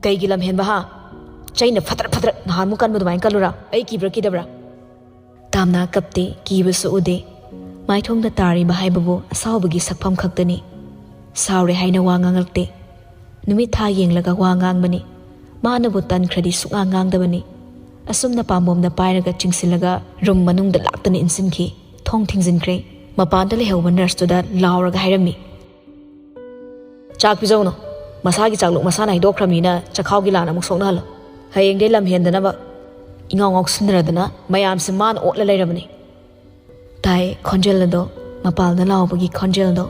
"ꯀꯩꯒꯤ ꯂꯝꯍꯦꯟꯕ ꯍꯥ? ꯆꯩꯅ ꯐꯠꯇ꯭ꯔꯠ ꯐꯠꯇ꯭ꯔꯠ ꯅꯍꯥꯟꯃꯨꯛ ꯀꯟꯕ ꯑꯗꯨꯃꯥꯏꯅ ꯀꯜꯂꯨꯔꯥ? ꯑꯩ ꯀꯤꯕ꯭ꯔꯥ ꯀꯤꯗꯕ꯭ꯔꯥ?" ꯇꯥꯝꯅꯥ ꯀꯞꯇꯦ, ꯀꯤꯕꯁꯨ ꯎꯗꯦ꯫ ꯃꯥꯏꯊꯣꯡꯗ ꯇꯥꯔꯤꯕ ꯍꯥꯏꯕꯕꯨ ꯑꯁꯥꯎꯕꯒꯤ ꯁꯛꯐꯝ ꯈꯛꯇꯅꯤ꯫ ꯁꯥꯎꯔꯦ ꯍꯥꯏꯅ ꯋꯥ ꯉꯥꯡꯂꯛꯇꯦ꯫ ꯅꯨꯃꯤꯠ ꯊꯥ ꯌꯦꯡꯂꯒ ꯋꯥ ꯉꯥꯡꯕꯅꯤ꯫ ꯃꯥꯅꯕꯨ ꯇꯟꯈ꯭ꯔꯗꯤ ꯁꯨꯛꯉꯥꯡ ꯉꯥꯡꯗꯕꯅꯤ꯫ ꯑꯁꯨꯝꯅ ꯄꯥꯝꯕꯣꯝꯗ ꯄꯥꯏꯔꯒ ꯆꯤꯡꯁꯤꯜꯂꯒ ꯔꯨꯝ ꯃꯅꯨꯡꯗ ꯂꯥꯛꯇꯅ ꯏꯟꯁꯤꯟꯈꯤ꯫ ꯊꯣꯡ ꯊꯤꯡꯖꯤꯟꯈ꯭ꯔꯦ꯫ ꯃꯄꯥꯟꯗ ꯂꯩꯍꯧꯕ ꯅꯔꯁꯇꯨꯗ ꯂꯥꯎꯔꯒ ꯍꯥꯏꯔꯝꯃꯤ, "ꯆꯥꯛ ꯄꯤꯖꯧꯅꯣ꯫ ꯃꯁꯥꯒꯤ ꯆꯥꯛꯂꯨꯛ ꯃꯁꯥꯅ ꯍꯩꯗꯣꯛꯈ꯭ꯔꯕꯅꯤꯅ ꯆꯈꯥꯎꯒꯤ ꯂꯥꯟ ꯑꯃꯨꯛ ꯁꯣꯛꯅꯍꯜꯂꯣ꯫ ꯍꯌꯦꯡꯗꯩ ꯂꯝ ꯍꯦꯟꯗꯅꯕ ꯏꯉꯥꯎ ꯉꯥꯎꯁꯤꯟꯅꯔꯗꯅ ꯃꯌꯥꯝꯁꯦ ꯃꯥꯅ ꯑꯣꯠꯂ ꯂꯩꯔꯕꯅꯤ"꯫ ꯇꯥꯏ ꯈꯣꯟꯖꯦꯜ ꯑꯗꯣ, ꯃꯄꯥꯜꯗ ꯂꯥꯎꯕꯒꯤ ꯈꯣꯟꯖꯦꯜꯗꯣ꯫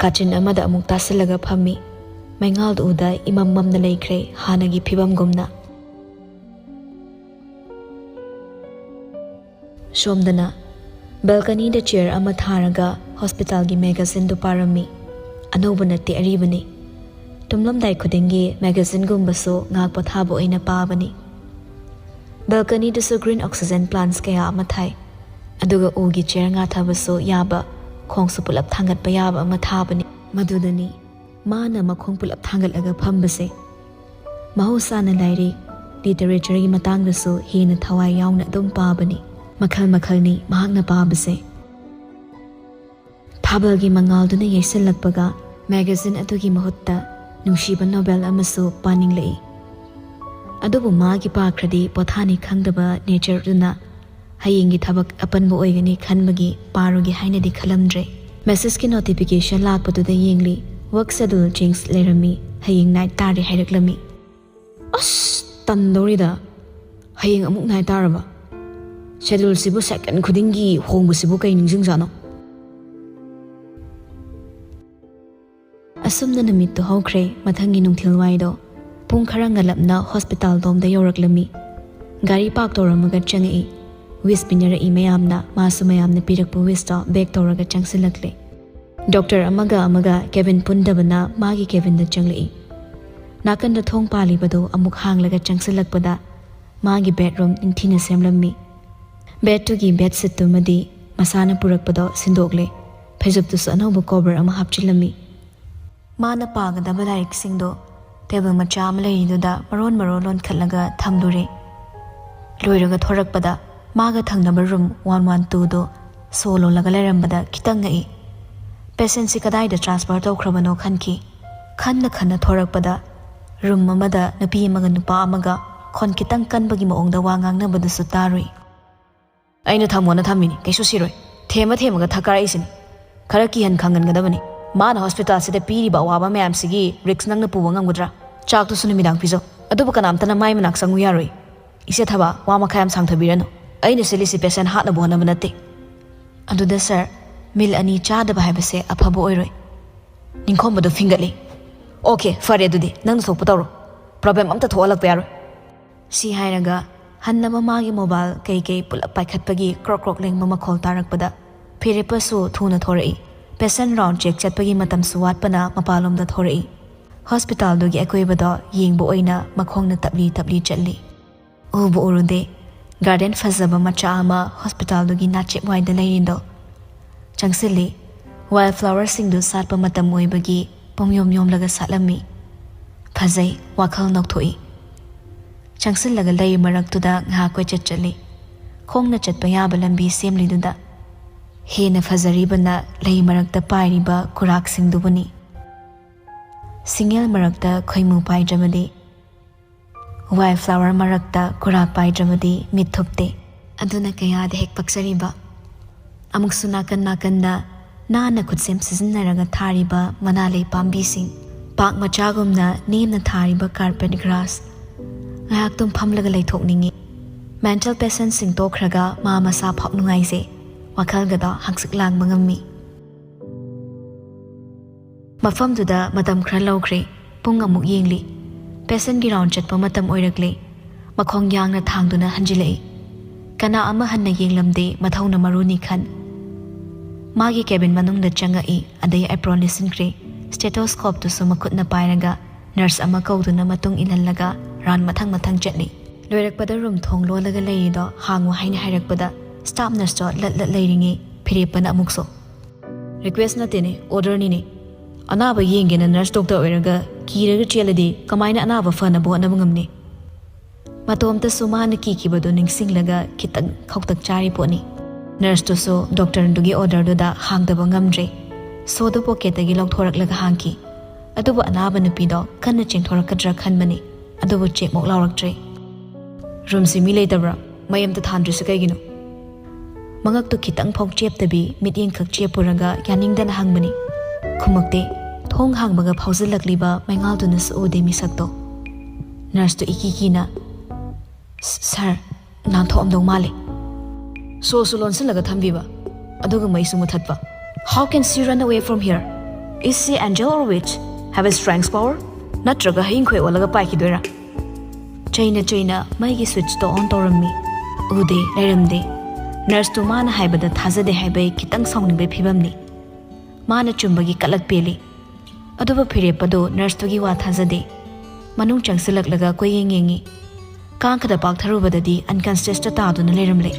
ꯀꯥꯆꯤꯟ ꯑꯃꯗ ꯑꯃꯨꯛ ꯇꯥꯁꯤꯜꯂꯒ ꯐꯝꯃꯤ꯫ ꯃꯩꯉꯥꯜꯗꯨ ꯎꯗ ꯏꯃꯝ ꯃꯝꯅ ꯂꯩꯈ꯭ꯔꯦ ꯍꯥꯟꯅꯒꯤ ꯐꯤꯕꯝꯒꯨꯝꯅ꯫ ꯁꯣꯝꯗꯅ ꯕꯦꯜꯀꯅꯤꯗ ꯆꯤꯌꯔ ꯑꯃ ꯊꯥꯔꯒ ꯍꯣꯁꯄꯤꯇꯥꯜꯒꯤ ꯃꯦꯒꯥꯖꯤꯟꯗꯨ ꯄꯥꯔꯝꯃꯤ꯫ ꯑꯅꯧꯕ ꯅꯠꯇꯦ, ꯑꯔꯤꯕꯅꯤ꯫ ꯇꯨꯝꯂꯝꯗꯥꯏ ꯈꯨꯗꯤꯡꯒꯤ ꯃꯦꯒꯥꯖꯤꯟꯒꯨꯝꯕꯁꯨ ꯉꯥꯏꯍꯥꯛ ꯄꯣꯊꯥꯕ ꯑꯣꯏꯅ ꯄꯥꯕꯅꯤ꯫ ꯕꯦꯜꯀꯅꯤꯗꯁꯨ ꯒ꯭ꯔꯤꯟ ꯑꯣꯛꯁꯤꯖꯦꯟ ꯄ꯭ꯂꯥꯟꯠꯁ ꯀꯌꯥ ꯑꯃ ꯊꯥꯏ꯫ ꯑꯗꯨꯒ ꯎꯒꯤ ꯆꯤꯌꯔ ꯉꯥꯊꯕꯁꯨ ꯌꯥꯕ, ꯈꯣꯡꯁꯨ ꯄꯨꯂꯞ ꯊꯥꯡꯒꯠꯄ ꯌꯥꯕ ꯑꯃ ꯊꯥꯕꯅꯤ꯫ ꯃꯗꯨꯗꯅꯤ ꯃꯥꯅ ꯃꯈꯣꯡ ꯄꯨꯂꯞ ꯊꯥꯡꯒꯠꯂꯒ ꯐꯝꯕꯁꯦ꯫ ꯃꯍꯧꯁꯥꯅ ꯂꯥꯏꯔꯤꯛ, ꯂꯤꯇꯔꯦꯆꯔꯒꯤ ꯃꯇꯥꯡꯗꯁꯨ ꯍꯦꯟꯅ ꯊꯋꯥꯏ ꯌꯥꯎꯅ ꯑꯗꯨꯝ ꯄꯥꯕꯅꯤ꯫ ꯃꯈꯜ ꯃꯈꯜꯅꯤ ꯃꯍꯥꯛꯅ ꯄꯥꯕꯁꯦ꯫ ꯊꯥꯕꯜꯒꯤ ꯃꯉꯥꯜꯗꯨꯅ ꯌꯩꯁꯜꯂꯛꯄꯒ ꯃꯦꯒꯥꯖꯤꯟ ꯑꯗꯨꯒꯤ ꯃꯍꯨꯠꯇ ꯅꯨꯡꯁꯤꯕ ꯅꯣꯕꯦꯜ ꯑꯃꯁꯨ ꯄꯥꯅꯤꯡꯂꯛꯏ꯫ ꯑꯗꯨꯕꯨ ꯃꯥꯒꯤ ꯄꯥꯈ꯭ꯔꯗꯤ ꯄꯣꯊꯥꯅꯤ ꯈꯪꯗꯕ ꯅꯦꯆꯔꯗꯨꯅ ꯍꯌꯦꯡꯒꯤ ꯊꯕꯛ ꯑꯄꯟꯕ ꯑꯣꯏꯒꯅꯤ ꯈꯟꯕꯒꯤ ꯄꯥꯔꯨꯒꯦ ꯍꯥꯏꯅꯗꯤ ꯈꯜꯂꯝꯗ꯭ꯔꯦ꯫ ꯃꯦꯁꯦꯖꯀꯤ ꯅꯣꯇꯤꯐꯤꯀꯦꯁꯟ ꯂꯥꯛꯄꯗꯨꯗ ꯌꯦꯡꯂꯤ꯫ ꯋꯔꯛ ꯁꯦꯗꯨꯜ ꯆꯦꯟꯖ ꯂꯩꯔꯝꯃꯤ꯫ ꯍꯌꯦꯡ ꯅꯥꯏꯠ ꯇꯥꯔꯦ ꯍꯥꯏꯔꯛꯂꯝꯃꯤ꯫ ꯑꯁ, ꯇꯟꯗꯧꯔꯤꯗ꯫ ꯍꯌꯦꯡ ꯑꯃꯨꯛ ꯅꯥꯏꯠ ꯇꯥꯔꯕ? ꯁꯦꯗꯨꯜꯁꯤꯕꯨ ꯁꯦꯀꯦꯟ ꯈꯨꯗꯤꯡꯒꯤ ꯍꯣꯡꯕꯁꯤꯕꯨ ꯀꯩ ꯅꯤꯡꯁꯤꯡꯖꯥꯠꯅꯣ? ꯑꯁꯨꯝꯅ ꯅꯨꯃꯤꯠꯇꯨ ꯍꯧꯈ꯭ꯔꯦ꯫ ꯃꯊꯪꯒꯤ ꯅꯨꯡꯊꯤꯜꯋꯥꯏꯗꯣ ꯄꯨꯡ ꯈꯔ ꯉꯜꯂꯞꯅ ꯍꯣꯁꯄꯤꯇꯥꯜꯗꯣꯝꯗ ꯌꯧꯔꯛꯂꯝꯃꯤ꯫ ꯒꯥꯔꯤ ꯄꯥꯔꯛ ꯇꯧꯔꯝꯃꯒ ꯆꯪꯉꯛꯏ꯫ ꯋꯤꯁ ꯄꯤꯅꯔꯛꯏ ꯃꯌꯥꯝꯅ꯫ ꯃꯥꯁꯨ ꯃꯌꯥꯝꯅ ꯄꯤꯔꯛꯄ ꯋꯤꯁꯇꯣ ꯕꯦꯛ ꯇꯧꯔꯒ ꯆꯪꯁꯤꯜꯂꯛꯂꯦ꯫ ꯗꯣꯛꯇꯔ ꯑꯃꯒ ꯑꯃꯒ ꯀꯦꯕꯤꯟ ꯄꯨꯟꯗꯕꯅ ꯃꯥꯒꯤ ꯀꯦꯕꯤꯟꯗ ꯆꯪꯂꯛꯏ꯫ ꯅꯥꯀꯟꯗ ꯊꯣꯡ ꯄꯥꯜꯂꯤꯕꯗꯨ ꯑꯃꯨꯛ ꯍꯥꯡꯂꯒ ꯆꯪꯁꯤꯜꯂꯛꯄꯗ ꯃꯥꯒꯤ ꯕꯦꯗꯔꯨꯝ ꯅꯤꯡꯊꯤꯅ ꯁꯦꯝꯂꯝꯃꯤ꯫ ꯕꯦꯗꯇꯨꯒꯤ ꯕꯦꯗꯁꯤꯠꯇꯨꯃꯗꯤ ꯃꯁꯥꯅ ꯄꯨꯔꯛꯄꯗꯣ ꯁꯤꯟꯗꯣꯛꯂꯦ꯫ ꯐꯩꯖꯨꯞꯇꯨꯁꯨ ꯑꯅꯧꯕ ꯀꯣꯕꯔ ꯑꯃ ꯍꯥꯞꯆꯤꯜꯂꯝꯃꯤ꯫ ꯃꯥꯅ ꯄꯥꯒꯗꯕ ꯂꯥꯏꯔꯤꯛꯁꯤꯡꯗꯣ ꯇꯦꯕꯜ ꯃꯆꯥ ꯑꯃ ꯂꯩꯔꯤꯗꯨꯗ ꯃꯔꯣꯟ ꯃꯔꯣꯟ ꯂꯣꯟꯈꯠꯂꯒ ꯊꯝꯂꯨꯔꯦ꯫ ꯂꯣꯏꯔꯒ ꯊꯣꯔꯛꯄꯗ ꯃꯥꯒ ꯊꯪꯅꯕ ꯔꯨꯝ ꯋꯥꯟ ꯋꯥꯟ ꯇꯨꯗꯣ ꯁꯣ ꯂꯣꯜꯂꯒ ꯂꯩꯔꯝꯕꯗ ꯈꯤꯇꯪ ꯉꯛꯏ꯫ ꯄꯦꯁꯦꯟꯁꯤ ꯀꯗꯥꯏꯗ ꯇ꯭ꯔꯥꯟꯁꯐꯔ ꯇꯧꯈ꯭ꯔꯕꯅꯣ ꯈꯟꯈꯤ꯫ ꯈꯟꯅ ꯈꯟꯅ ꯊꯣꯔꯛꯄꯗ ꯔꯨꯝ ꯑꯃꯗ ꯅꯨꯄꯤ ꯑꯃꯒ ꯅꯨꯄꯥ ꯑꯃꯒ ꯈꯣꯟ ꯈꯤꯇꯪ ꯀꯟꯕꯒꯤ ꯃꯑꯣꯡꯗ ꯋꯥ ꯉꯥꯡꯅꯕꯗꯨꯁꯨ ꯇꯥꯔꯨꯏ꯫ "ꯑꯩꯅ ꯊꯝꯃꯣꯅ ꯊꯝꯃꯤꯅꯤ, ꯀꯩꯁꯨ ꯁꯤꯔꯣꯏ꯫ ꯊꯦꯝꯃ ꯊꯦꯝꯃꯒ ꯊꯛ ꯀꯥꯔꯛꯏꯁꯤꯅꯤ꯫ ꯈꯔ ꯀꯤꯍꯟ ꯈꯪꯍꯟꯒꯗꯕꯅꯤ꯫ ꯃꯥꯅ ꯍꯣꯁꯄꯤꯇꯥꯜꯁꯤꯗ ꯄꯤꯔꯤꯕ ꯑꯋꯥꯕ ꯃꯌꯥꯝꯁꯤꯒꯤ ꯔꯤꯛꯁ ꯅꯪꯅ ꯄꯨꯕ ꯉꯝꯒꯗ꯭ꯔꯥ? ꯆꯥꯛꯇꯨꯁꯨ ꯅꯨꯃꯤꯗꯥꯡ ꯄꯤꯖꯧ꯫ ꯑꯗꯨꯕꯨ ꯀꯅꯥꯝꯇꯅ ꯃꯥꯏ ꯃꯅꯥꯛ ꯆꯪꯉꯨ ꯌꯥꯔꯣꯏ꯫ ꯏꯆꯦ ꯊꯕꯥ, ꯋꯥ ꯃꯈꯥ ꯌꯥꯝ ꯁꯥꯡꯊꯕꯤꯔꯅꯨ꯫ ꯑꯩꯅ ꯁꯤꯜꯂꯤꯁꯤ ꯄꯦꯁꯦꯟ ꯍꯥꯠꯅꯕ ꯍꯣꯠꯅꯕ ꯅꯠꯇꯦ꯫" ꯑꯗꯨꯗ ꯁꯥꯔ, ꯃꯤꯜ ꯑꯅꯤ ꯆꯥꯗꯕ ꯍꯥꯏꯕꯁꯦ ꯑꯐꯕ ꯑꯣꯏꯔꯣꯏ꯫ ꯅꯤꯡꯈꯣꯝꯕꯗꯣ ꯐꯤꯡꯒꯠꯂꯤ꯫ "ꯑꯣꯀꯦ, ꯐꯔꯦ ꯑꯗꯨꯗꯤ, ꯅꯪꯅ ꯊꯣꯛꯄ ꯇꯧꯔꯣ꯫ ꯄ꯭ꯔꯣꯕ꯭ꯂꯦꯝ ꯑꯝꯇ ꯊꯣꯛꯍꯜꯂꯛꯄ ꯌꯥꯔꯣꯏ꯫" ꯁꯤ ꯍꯥꯏꯔꯒ ꯍꯟꯅꯕ ꯃꯥꯒꯤ ꯃꯣꯕꯥꯏꯜ ꯀꯩꯀꯩ ꯄꯨꯂꯞ ꯄꯥꯏꯈꯠꯄꯒꯤ ꯀ꯭ꯔꯣꯛ ꯀ꯭ꯔꯣꯛ ꯂꯦꯡꯕ ꯃꯈꯣꯜ ꯇꯥꯔꯛꯄꯗ ꯐꯤꯔꯦꯞꯄꯁꯨ ꯊꯨꯅ ꯊꯣꯔꯛꯏ꯫ ꯄꯦꯁꯦꯟ ꯔꯥꯎꯟ ꯆꯦꯛ ꯆꯠꯄꯒꯤ ꯃꯇꯝꯁꯨ ꯋꯥꯠꯄꯅ ꯃꯄꯥꯟꯂꯣꯝꯗ ꯊꯣꯔꯛꯏ꯫ ꯍꯣꯁꯄꯤꯇꯥꯜꯗꯨꯒꯤ ꯑꯀꯣꯏꯕꯗꯣ ꯌꯦꯡꯕ ꯑꯣꯏꯅ ꯃꯈꯣꯡꯅ ꯇꯞꯂꯤ ꯇꯞꯂꯤ ꯆꯠꯂꯤ꯫ ꯎꯕꯨ ꯎꯔꯨꯗꯦ꯫ ꯒꯥꯔꯗꯦꯟ ꯐꯖꯕ ꯃꯆꯥ ꯑꯃ ꯍꯣꯁꯄꯤꯇꯥꯜꯗꯨꯒꯤ ꯅꯥꯆꯦꯞ ꯋꯥꯏꯗ ꯂꯩꯔꯤꯗꯣ꯫ ꯆꯪꯁꯤꯜꯂꯤ꯫ ꯋꯥꯏꯜ ꯐ꯭ꯂꯥꯋꯔꯁꯤꯡꯗꯨ ꯁꯥꯠꯄ ꯃꯇꯝ ꯑꯣꯏꯕꯒꯤ ꯄꯨꯡꯌꯣꯝ ꯌꯣꯝꯂꯒ ꯁꯥꯠꯂꯝꯃꯤ꯫ ꯐꯖꯩ, ꯋꯥꯈꯜ ꯅꯧꯊꯣꯛꯏ꯫ ꯆꯪꯁꯤꯜꯂꯒ ꯂꯩ ꯃꯔꯛꯇꯨꯗ ꯉꯥꯏꯍꯥꯛ ꯀꯣꯏꯆꯠ ꯆꯠꯂꯤ꯫ ꯈꯣꯡꯅ ꯆꯠꯄ ꯌꯥꯕ ꯂꯝꯕꯤ ꯁꯦꯝꯂꯤꯗꯨꯗ꯫ ꯍꯦꯟꯅ ꯐꯖꯔꯤꯕꯅ ꯂꯩ ꯃꯔꯛꯇ ꯄꯥꯏꯔꯤꯕ ꯀꯨꯔꯥꯛꯁꯤꯡꯗꯨꯕꯨꯅꯤ꯫ ꯁꯤꯡꯉꯦꯜ ꯃꯔꯛꯇ ꯈꯣꯏꯃꯨ ꯄꯥꯏꯗ꯭ꯔꯕꯗꯤ, ꯋꯥꯏꯜ ꯐ꯭ꯂꯥꯋꯔ ꯃꯔꯛꯇ ꯀꯨꯔꯥꯛ ꯄꯥꯏꯗ꯭ꯔꯕꯗꯤ ꯃꯤꯠ ꯊꯨꯞꯇꯦ꯫ ꯑꯗꯨꯅ ꯀꯌꯥꯗ ꯍꯦꯛ ꯄꯛꯆꯔꯤꯕ꯫ ꯑꯃꯨꯛꯁꯨ ꯅꯥꯀꯟ ꯅꯥꯀꯟꯗ ꯅꯥꯟꯅ ꯈꯨꯠꯁꯦꯝ ꯁꯤꯖꯤꯟꯅꯔꯒ ꯊꯥꯔꯤꯕ ꯃꯅꯥ ꯂꯩ ꯄꯥꯝꯕꯤꯁꯤꯡ, ꯄꯥꯛ ꯃꯆꯥꯒꯨꯝꯅ ꯅꯦꯝꯅ ꯊꯥꯔꯤꯕ ꯀꯥꯔꯄꯦꯠ ꯒ꯭ꯔꯥꯁ꯫ ꯉꯥꯏꯍꯥꯛꯇꯨꯝ ꯐꯝꯂꯒ ꯂꯩꯊꯣꯛꯅꯤꯡꯏ꯫ ꯃꯦꯟꯇꯦꯜ ꯄꯦꯁꯦꯟꯁꯤꯡ ꯇꯣꯛꯈ꯭ꯔꯒ ꯃꯥ ꯃꯁꯥ ꯐꯥꯎ ꯅꯨꯡꯉꯥꯏꯖꯩ꯫ ꯋꯥꯈꯜꯒꯗꯣ ꯍꯪꯆꯤꯛ ꯂꯥꯡꯕ ꯉꯝꯃꯤ꯫ ꯃꯐꯝꯗꯨꯗ ꯃꯇꯝ ꯈꯔ ꯂꯧꯈ꯭ꯔꯦ꯫ ꯄꯨꯡ ꯑꯃꯨꯛ ꯌꯦꯡꯂꯤ꯫ ꯄꯦꯁꯦꯟꯒꯤ ꯔꯥꯎꯟ ꯆꯠꯄ ꯃꯇꯝ ꯑꯣꯏꯔꯛꯂꯦ꯫ ꯃꯈꯣꯡ ꯌꯥꯡꯅ ꯊꯥꯡꯗꯨꯅ ꯍꯟꯖꯤꯜꯂꯛꯏ꯫ ꯀꯅꯥ ꯑꯃ ꯍꯟꯅ ꯌꯦꯡꯂꯝꯗꯦ, ꯃꯊꯧꯅ ꯃꯔꯨꯅꯤ ꯈꯟ꯫ ꯃꯥꯒꯤ ꯀꯦꯕꯤꯟ ꯃꯅꯨꯡꯗ ꯆꯪꯉꯛꯏ, ꯑꯗꯩ ꯑꯦꯄ꯭ꯔꯣꯟ ꯂꯤꯠꯁꯤꯟꯈ꯭ꯔꯦ꯫ ꯁ꯭ꯇꯦꯊꯣꯁꯀꯣꯞꯇꯨꯁꯨ ꯃꯈꯨꯠꯅ ꯄꯥꯏꯔꯒ ꯅꯔꯁ ꯑꯃ ꯀꯧꯗꯨꯅ ꯃꯇꯨꯡ ꯏꯜꯍꯜꯂꯒ ꯔꯥꯎꯟ ꯃꯊꯪ ꯃꯊꯪ ꯆꯠꯂꯤ꯫ ꯂꯣꯏꯔꯛꯄꯗ ꯔꯨꯝ ꯊꯣꯡ ꯂꯣꯜꯂꯒ ꯂꯩꯔꯤꯗꯣ ꯍꯥꯡꯉꯨ ꯍꯥꯏꯅ ꯍꯥꯏꯔꯛꯄꯗ ꯁ꯭ꯇꯥꯐ ꯅꯔꯁꯇꯣ ꯂꯠ ꯂꯠ ꯂꯩꯔꯤꯉꯩ ꯐꯤꯔꯦꯞꯄꯅ ꯑꯃꯨꯛꯁꯨ, "ꯔꯤꯀ꯭ꯋꯦꯁ ꯅꯠꯇꯦꯅꯦ, ꯑꯣꯔꯗꯔꯅꯤꯅꯦ꯫ ꯑꯅꯥꯕ ꯌꯦꯡꯒꯦꯅ ꯅꯔꯁ ꯗꯣꯛꯇꯔ ꯑꯣꯏꯔꯒ ꯀꯤꯔꯒ ꯆꯦꯜꯂꯗꯤ ꯀꯃꯥꯏꯅ ꯑꯅꯥꯕ ꯐꯅꯕ ꯍꯣꯠꯅꯕ ꯉꯝꯅꯤ?" ꯃꯇꯣꯝꯇꯁꯨ ꯃꯥꯅ ꯀꯤꯈꯤꯕꯗꯨ ꯅꯤꯡꯁꯤꯡꯂꯒ ꯈꯤꯇꯪ ꯈꯧꯇꯛ ꯆꯥꯔꯤ ꯄꯣꯠꯅꯤ꯫ ꯅꯔꯁꯇꯨꯁꯨ ꯗꯣꯛꯇꯔꯗꯨꯒꯤ ꯑꯣꯔꯗꯔꯗꯨꯗ ꯍꯥꯡꯗꯕ ꯉꯝꯗ꯭ꯔꯦ꯫ ꯁꯣꯗꯨ ꯄꯣꯀꯦꯠꯇꯒꯤ ꯂꯧꯊꯣꯔꯛꯂꯒ ꯍꯥꯡꯈꯤ꯫ ꯑꯗꯨꯕꯨ ꯑꯅꯥꯕ ꯅꯨꯄꯤꯗꯣ ꯀꯟꯅ ꯆꯦꯟꯊꯣꯔꯛꯀꯗ꯭ꯔꯥ ꯈꯟꯕꯅꯤ, ꯑꯗꯨꯕꯨ ꯆꯦꯛꯃꯨꯛ ꯂꯥꯎꯔꯛꯇ꯭ꯔꯦ꯫ "ꯔꯨꯝꯁꯤ ꯃꯤ ꯂꯩꯇꯕ꯭ꯔꯥ? ꯃꯩ ꯑꯝꯇ ꯊꯥꯟꯗ꯭ꯔꯤꯁꯤ ꯀꯩꯒꯤꯅꯣ?" ꯃꯉꯛꯇꯨ ꯈꯤꯇꯪ ꯐꯥꯎ ꯆꯦꯞꯇꯕꯤ ꯃꯤꯠꯌꯦꯡꯈꯛ ꯆꯦꯞꯄꯨꯔꯒ ꯌꯥꯅꯤꯡꯗꯅ ꯍꯪꯕꯅꯤ꯫ ꯈꯨꯝꯃꯛꯇꯦ꯫ ꯊꯣꯡ ꯍꯥꯡꯕꯒ ꯐꯥꯎꯖꯤꯜꯂꯛꯂꯤꯕ ꯃꯩꯉꯥꯜꯗꯨꯅꯁꯨ ꯎꯗꯦ ꯃꯤꯁꯛꯇꯣ꯫ ꯅꯔꯁꯇꯨ ꯏꯀꯤ ꯀꯤꯅ, "ꯁ-, ꯁꯥꯔ, ꯅꯥꯟꯊꯣꯛꯑꯝꯗꯧ ꯃꯥꯜꯂꯦ꯫" ꯁꯣꯁꯨ ꯂꯣꯟꯁꯤꯜꯂꯒ ꯊꯝꯕꯤꯕ, ꯑꯗꯨꯒ ꯃꯩꯁꯨ ꯃꯨꯊꯠꯄ꯫ "How can she run away from here? Is she angel or witch? Have a strength power? ꯅꯠꯇ꯭ꯔꯒ ꯍꯌꯤꯡ ꯈꯣꯏ ꯑꯣꯜꯂꯒ ꯄꯥꯏꯈꯤꯗꯣꯏꯔꯥ?" ꯆꯩꯅ ꯆꯩꯅ ꯃꯩꯒꯤ ꯁ꯭ꯋꯤꯠꯆꯇꯣ ꯑꯣꯟ ꯇꯧꯔꯝꯃꯤ꯫ ꯎꯗꯦ, ꯂꯩꯔꯝꯗꯦ꯫ ꯅꯔꯁꯇꯨ ꯃꯥꯅ ꯍꯥꯏꯕꯗ ꯊꯥꯖꯗꯦ ꯍꯥꯏꯕꯩ ꯈꯤꯇꯪ ꯁꯥꯎꯅꯤꯡꯕꯩ ꯐꯤꯕꯝꯅꯤ꯫ ꯃꯥꯅ ꯆꯨꯝꯕꯒꯤ ꯀꯂꯛ ꯄꯦꯜꯂꯤ꯫ ꯑꯗꯨꯕꯨ ꯐꯤꯔꯦꯞꯄꯗꯨ ꯅꯔꯁꯇꯨꯒꯤ ꯋꯥ ꯊꯥꯖꯗꯦ꯫ ꯃꯅꯨꯡ ꯆꯪꯁꯤꯜꯂꯛꯂꯒ ꯀꯣꯏꯌꯦꯡ ꯌꯦꯡꯉꯤ꯫ ꯀꯥꯡ ꯈꯗ ꯄꯥꯛꯊꯔꯨꯕꯗꯗꯤ ꯑꯟꯀꯟꯁꯤꯌꯁꯇ ꯇꯥꯗꯨꯅ ꯂꯩꯔꯝꯂꯦ꯫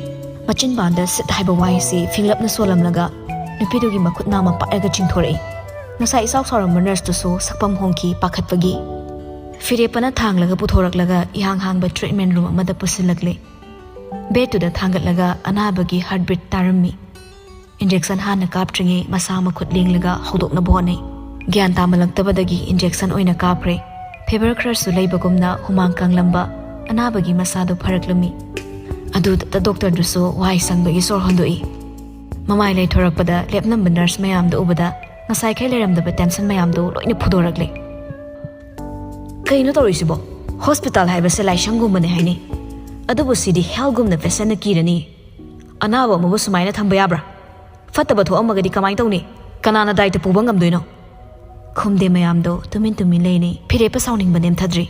ꯃꯆꯤꯟꯕꯥꯟꯗ ꯁꯤꯠ ꯍꯥꯏꯕ ꯋꯥꯍꯩꯁꯤ ꯐꯤꯡꯂꯞꯅ ꯁꯣꯜꯂꯝꯂꯒ ꯅꯨꯄꯤꯗꯨꯒꯤ ꯃꯈꯨꯠ ꯅꯥꯝꯃ ꯄꯥꯏꯔꯒ ꯆꯤꯡꯊꯣꯔꯛꯏ꯫ ꯉꯁꯥꯏ ꯏꯆꯥꯎ ꯁꯥꯎꯔꯝꯕ ꯅꯔꯁꯇꯨꯁꯨ ꯁꯛꯐꯝ ꯍꯣꯡꯈꯤ ꯄꯥꯈꯠꯄꯒꯤ꯫ ꯐꯤꯔꯦꯞꯄꯅ ꯊꯥꯡꯂꯒ ꯄꯨꯊꯣꯔꯛꯂꯒ ꯏꯍꯥꯡ ꯍꯥꯡꯕ ꯇ꯭ꯔꯤꯠꯃꯦꯟ ꯔꯨꯝ ꯑꯃꯗ ꯄꯨꯁꯤꯜꯂꯛꯂꯦ꯫ ꯕꯦꯗꯇꯨꯗ ꯊꯥꯡꯒꯠꯂꯒ ꯑꯅꯥꯕꯒꯤ ꯍꯥꯔꯠ ꯕꯤꯠ ꯇꯥꯔꯝꯃꯤ꯫ ꯏꯟꯖꯦꯛꯁꯟ ꯍꯥꯟꯅ ꯀꯥꯞꯇ꯭ꯔꯤꯉꯩ ꯃꯁꯥ ꯃꯈꯨꯠ ꯂꯦꯡꯂꯒ ꯍꯧꯗꯣꯛꯅꯕ ꯍꯣꯠꯅꯩ꯫ ꯒ꯭ꯌꯥꯟ ꯇꯥꯃꯜꯂꯛꯇꯕꯗꯒꯤ ꯏꯟꯖꯦꯛꯁꯟ ꯑꯣꯏꯅ ꯀꯥꯞꯈ꯭ꯔꯦ꯫ ꯐꯤꯚꯔ ꯈꯔꯁꯨ ꯂꯩꯕꯒꯨꯝꯅ ꯍꯨꯃꯥꯡ ꯀꯥꯡꯂꯝꯕ ꯑꯅꯥꯕꯒꯤ ꯃꯁꯥꯗꯨ ꯐꯔꯛꯂꯝꯃꯤ꯫ ꯑꯗꯨꯗ ꯗꯣꯛꯇꯔꯗꯨꯁꯨ ꯋꯥꯍꯩ ꯁꯪꯕꯒꯤ ꯁꯣꯔ ꯍꯣꯟꯗꯣꯛꯏ꯫ ꯃꯃꯥꯏ ꯂꯩꯊꯣꯔꯛꯄꯗ ꯂꯦꯞꯂꯝꯕ ꯅꯔꯁ ꯃꯌꯥꯝꯗꯨ ꯎꯕꯗ ꯉꯁꯥꯏꯈꯩ ꯂꯩꯔꯝꯗꯕ ꯇꯦꯟꯁꯟ ꯃꯌꯥꯝꯗꯨ ꯂꯣꯏꯅ ꯐꯨꯗꯣꯔꯛꯂꯦ꯫ "ꯀꯩꯅꯣ ꯇꯧꯔꯤꯁꯤꯕꯣ? ꯍꯣꯁꯄꯤꯇꯥꯜ ꯍꯥꯏꯕꯁꯦ ꯂꯥꯏꯁꯪꯒꯨꯝꯕꯅꯦ ꯍꯥꯏꯅꯤ, ꯑꯗꯨꯕꯨ ꯁꯤꯗꯤ ꯍꯦꯜꯒꯨꯝꯅ ꯄꯦꯁꯦꯟꯅ ꯀꯤꯔꯅꯤ꯫ ꯑꯅꯥꯕ ꯑꯃꯕꯨ ꯁꯨꯃꯥꯏꯅ ꯊꯝꯕ ꯌꯥꯕ꯭ꯔꯥ? ꯐꯠꯇꯕ ꯊꯣꯛꯑꯝꯃꯒꯗꯤ ꯀꯃꯥꯏꯅ ꯇꯧꯅꯤ? ꯀꯅꯥꯅ ꯗꯥꯏꯇ ꯄꯨꯕ ꯉꯝꯗꯣꯏꯅꯣ?" ꯈꯨꯝꯗꯦ ꯃꯌꯥꯝꯗꯣ ꯇꯨꯃꯤꯟ ꯇꯨꯃꯤꯟ ꯂꯩꯅꯩ꯫ ꯐꯤꯔꯦꯞꯄ ꯁꯥꯎꯅꯤꯡꯕ ꯅꯦꯝꯊꯗ꯭ꯔꯤ꯫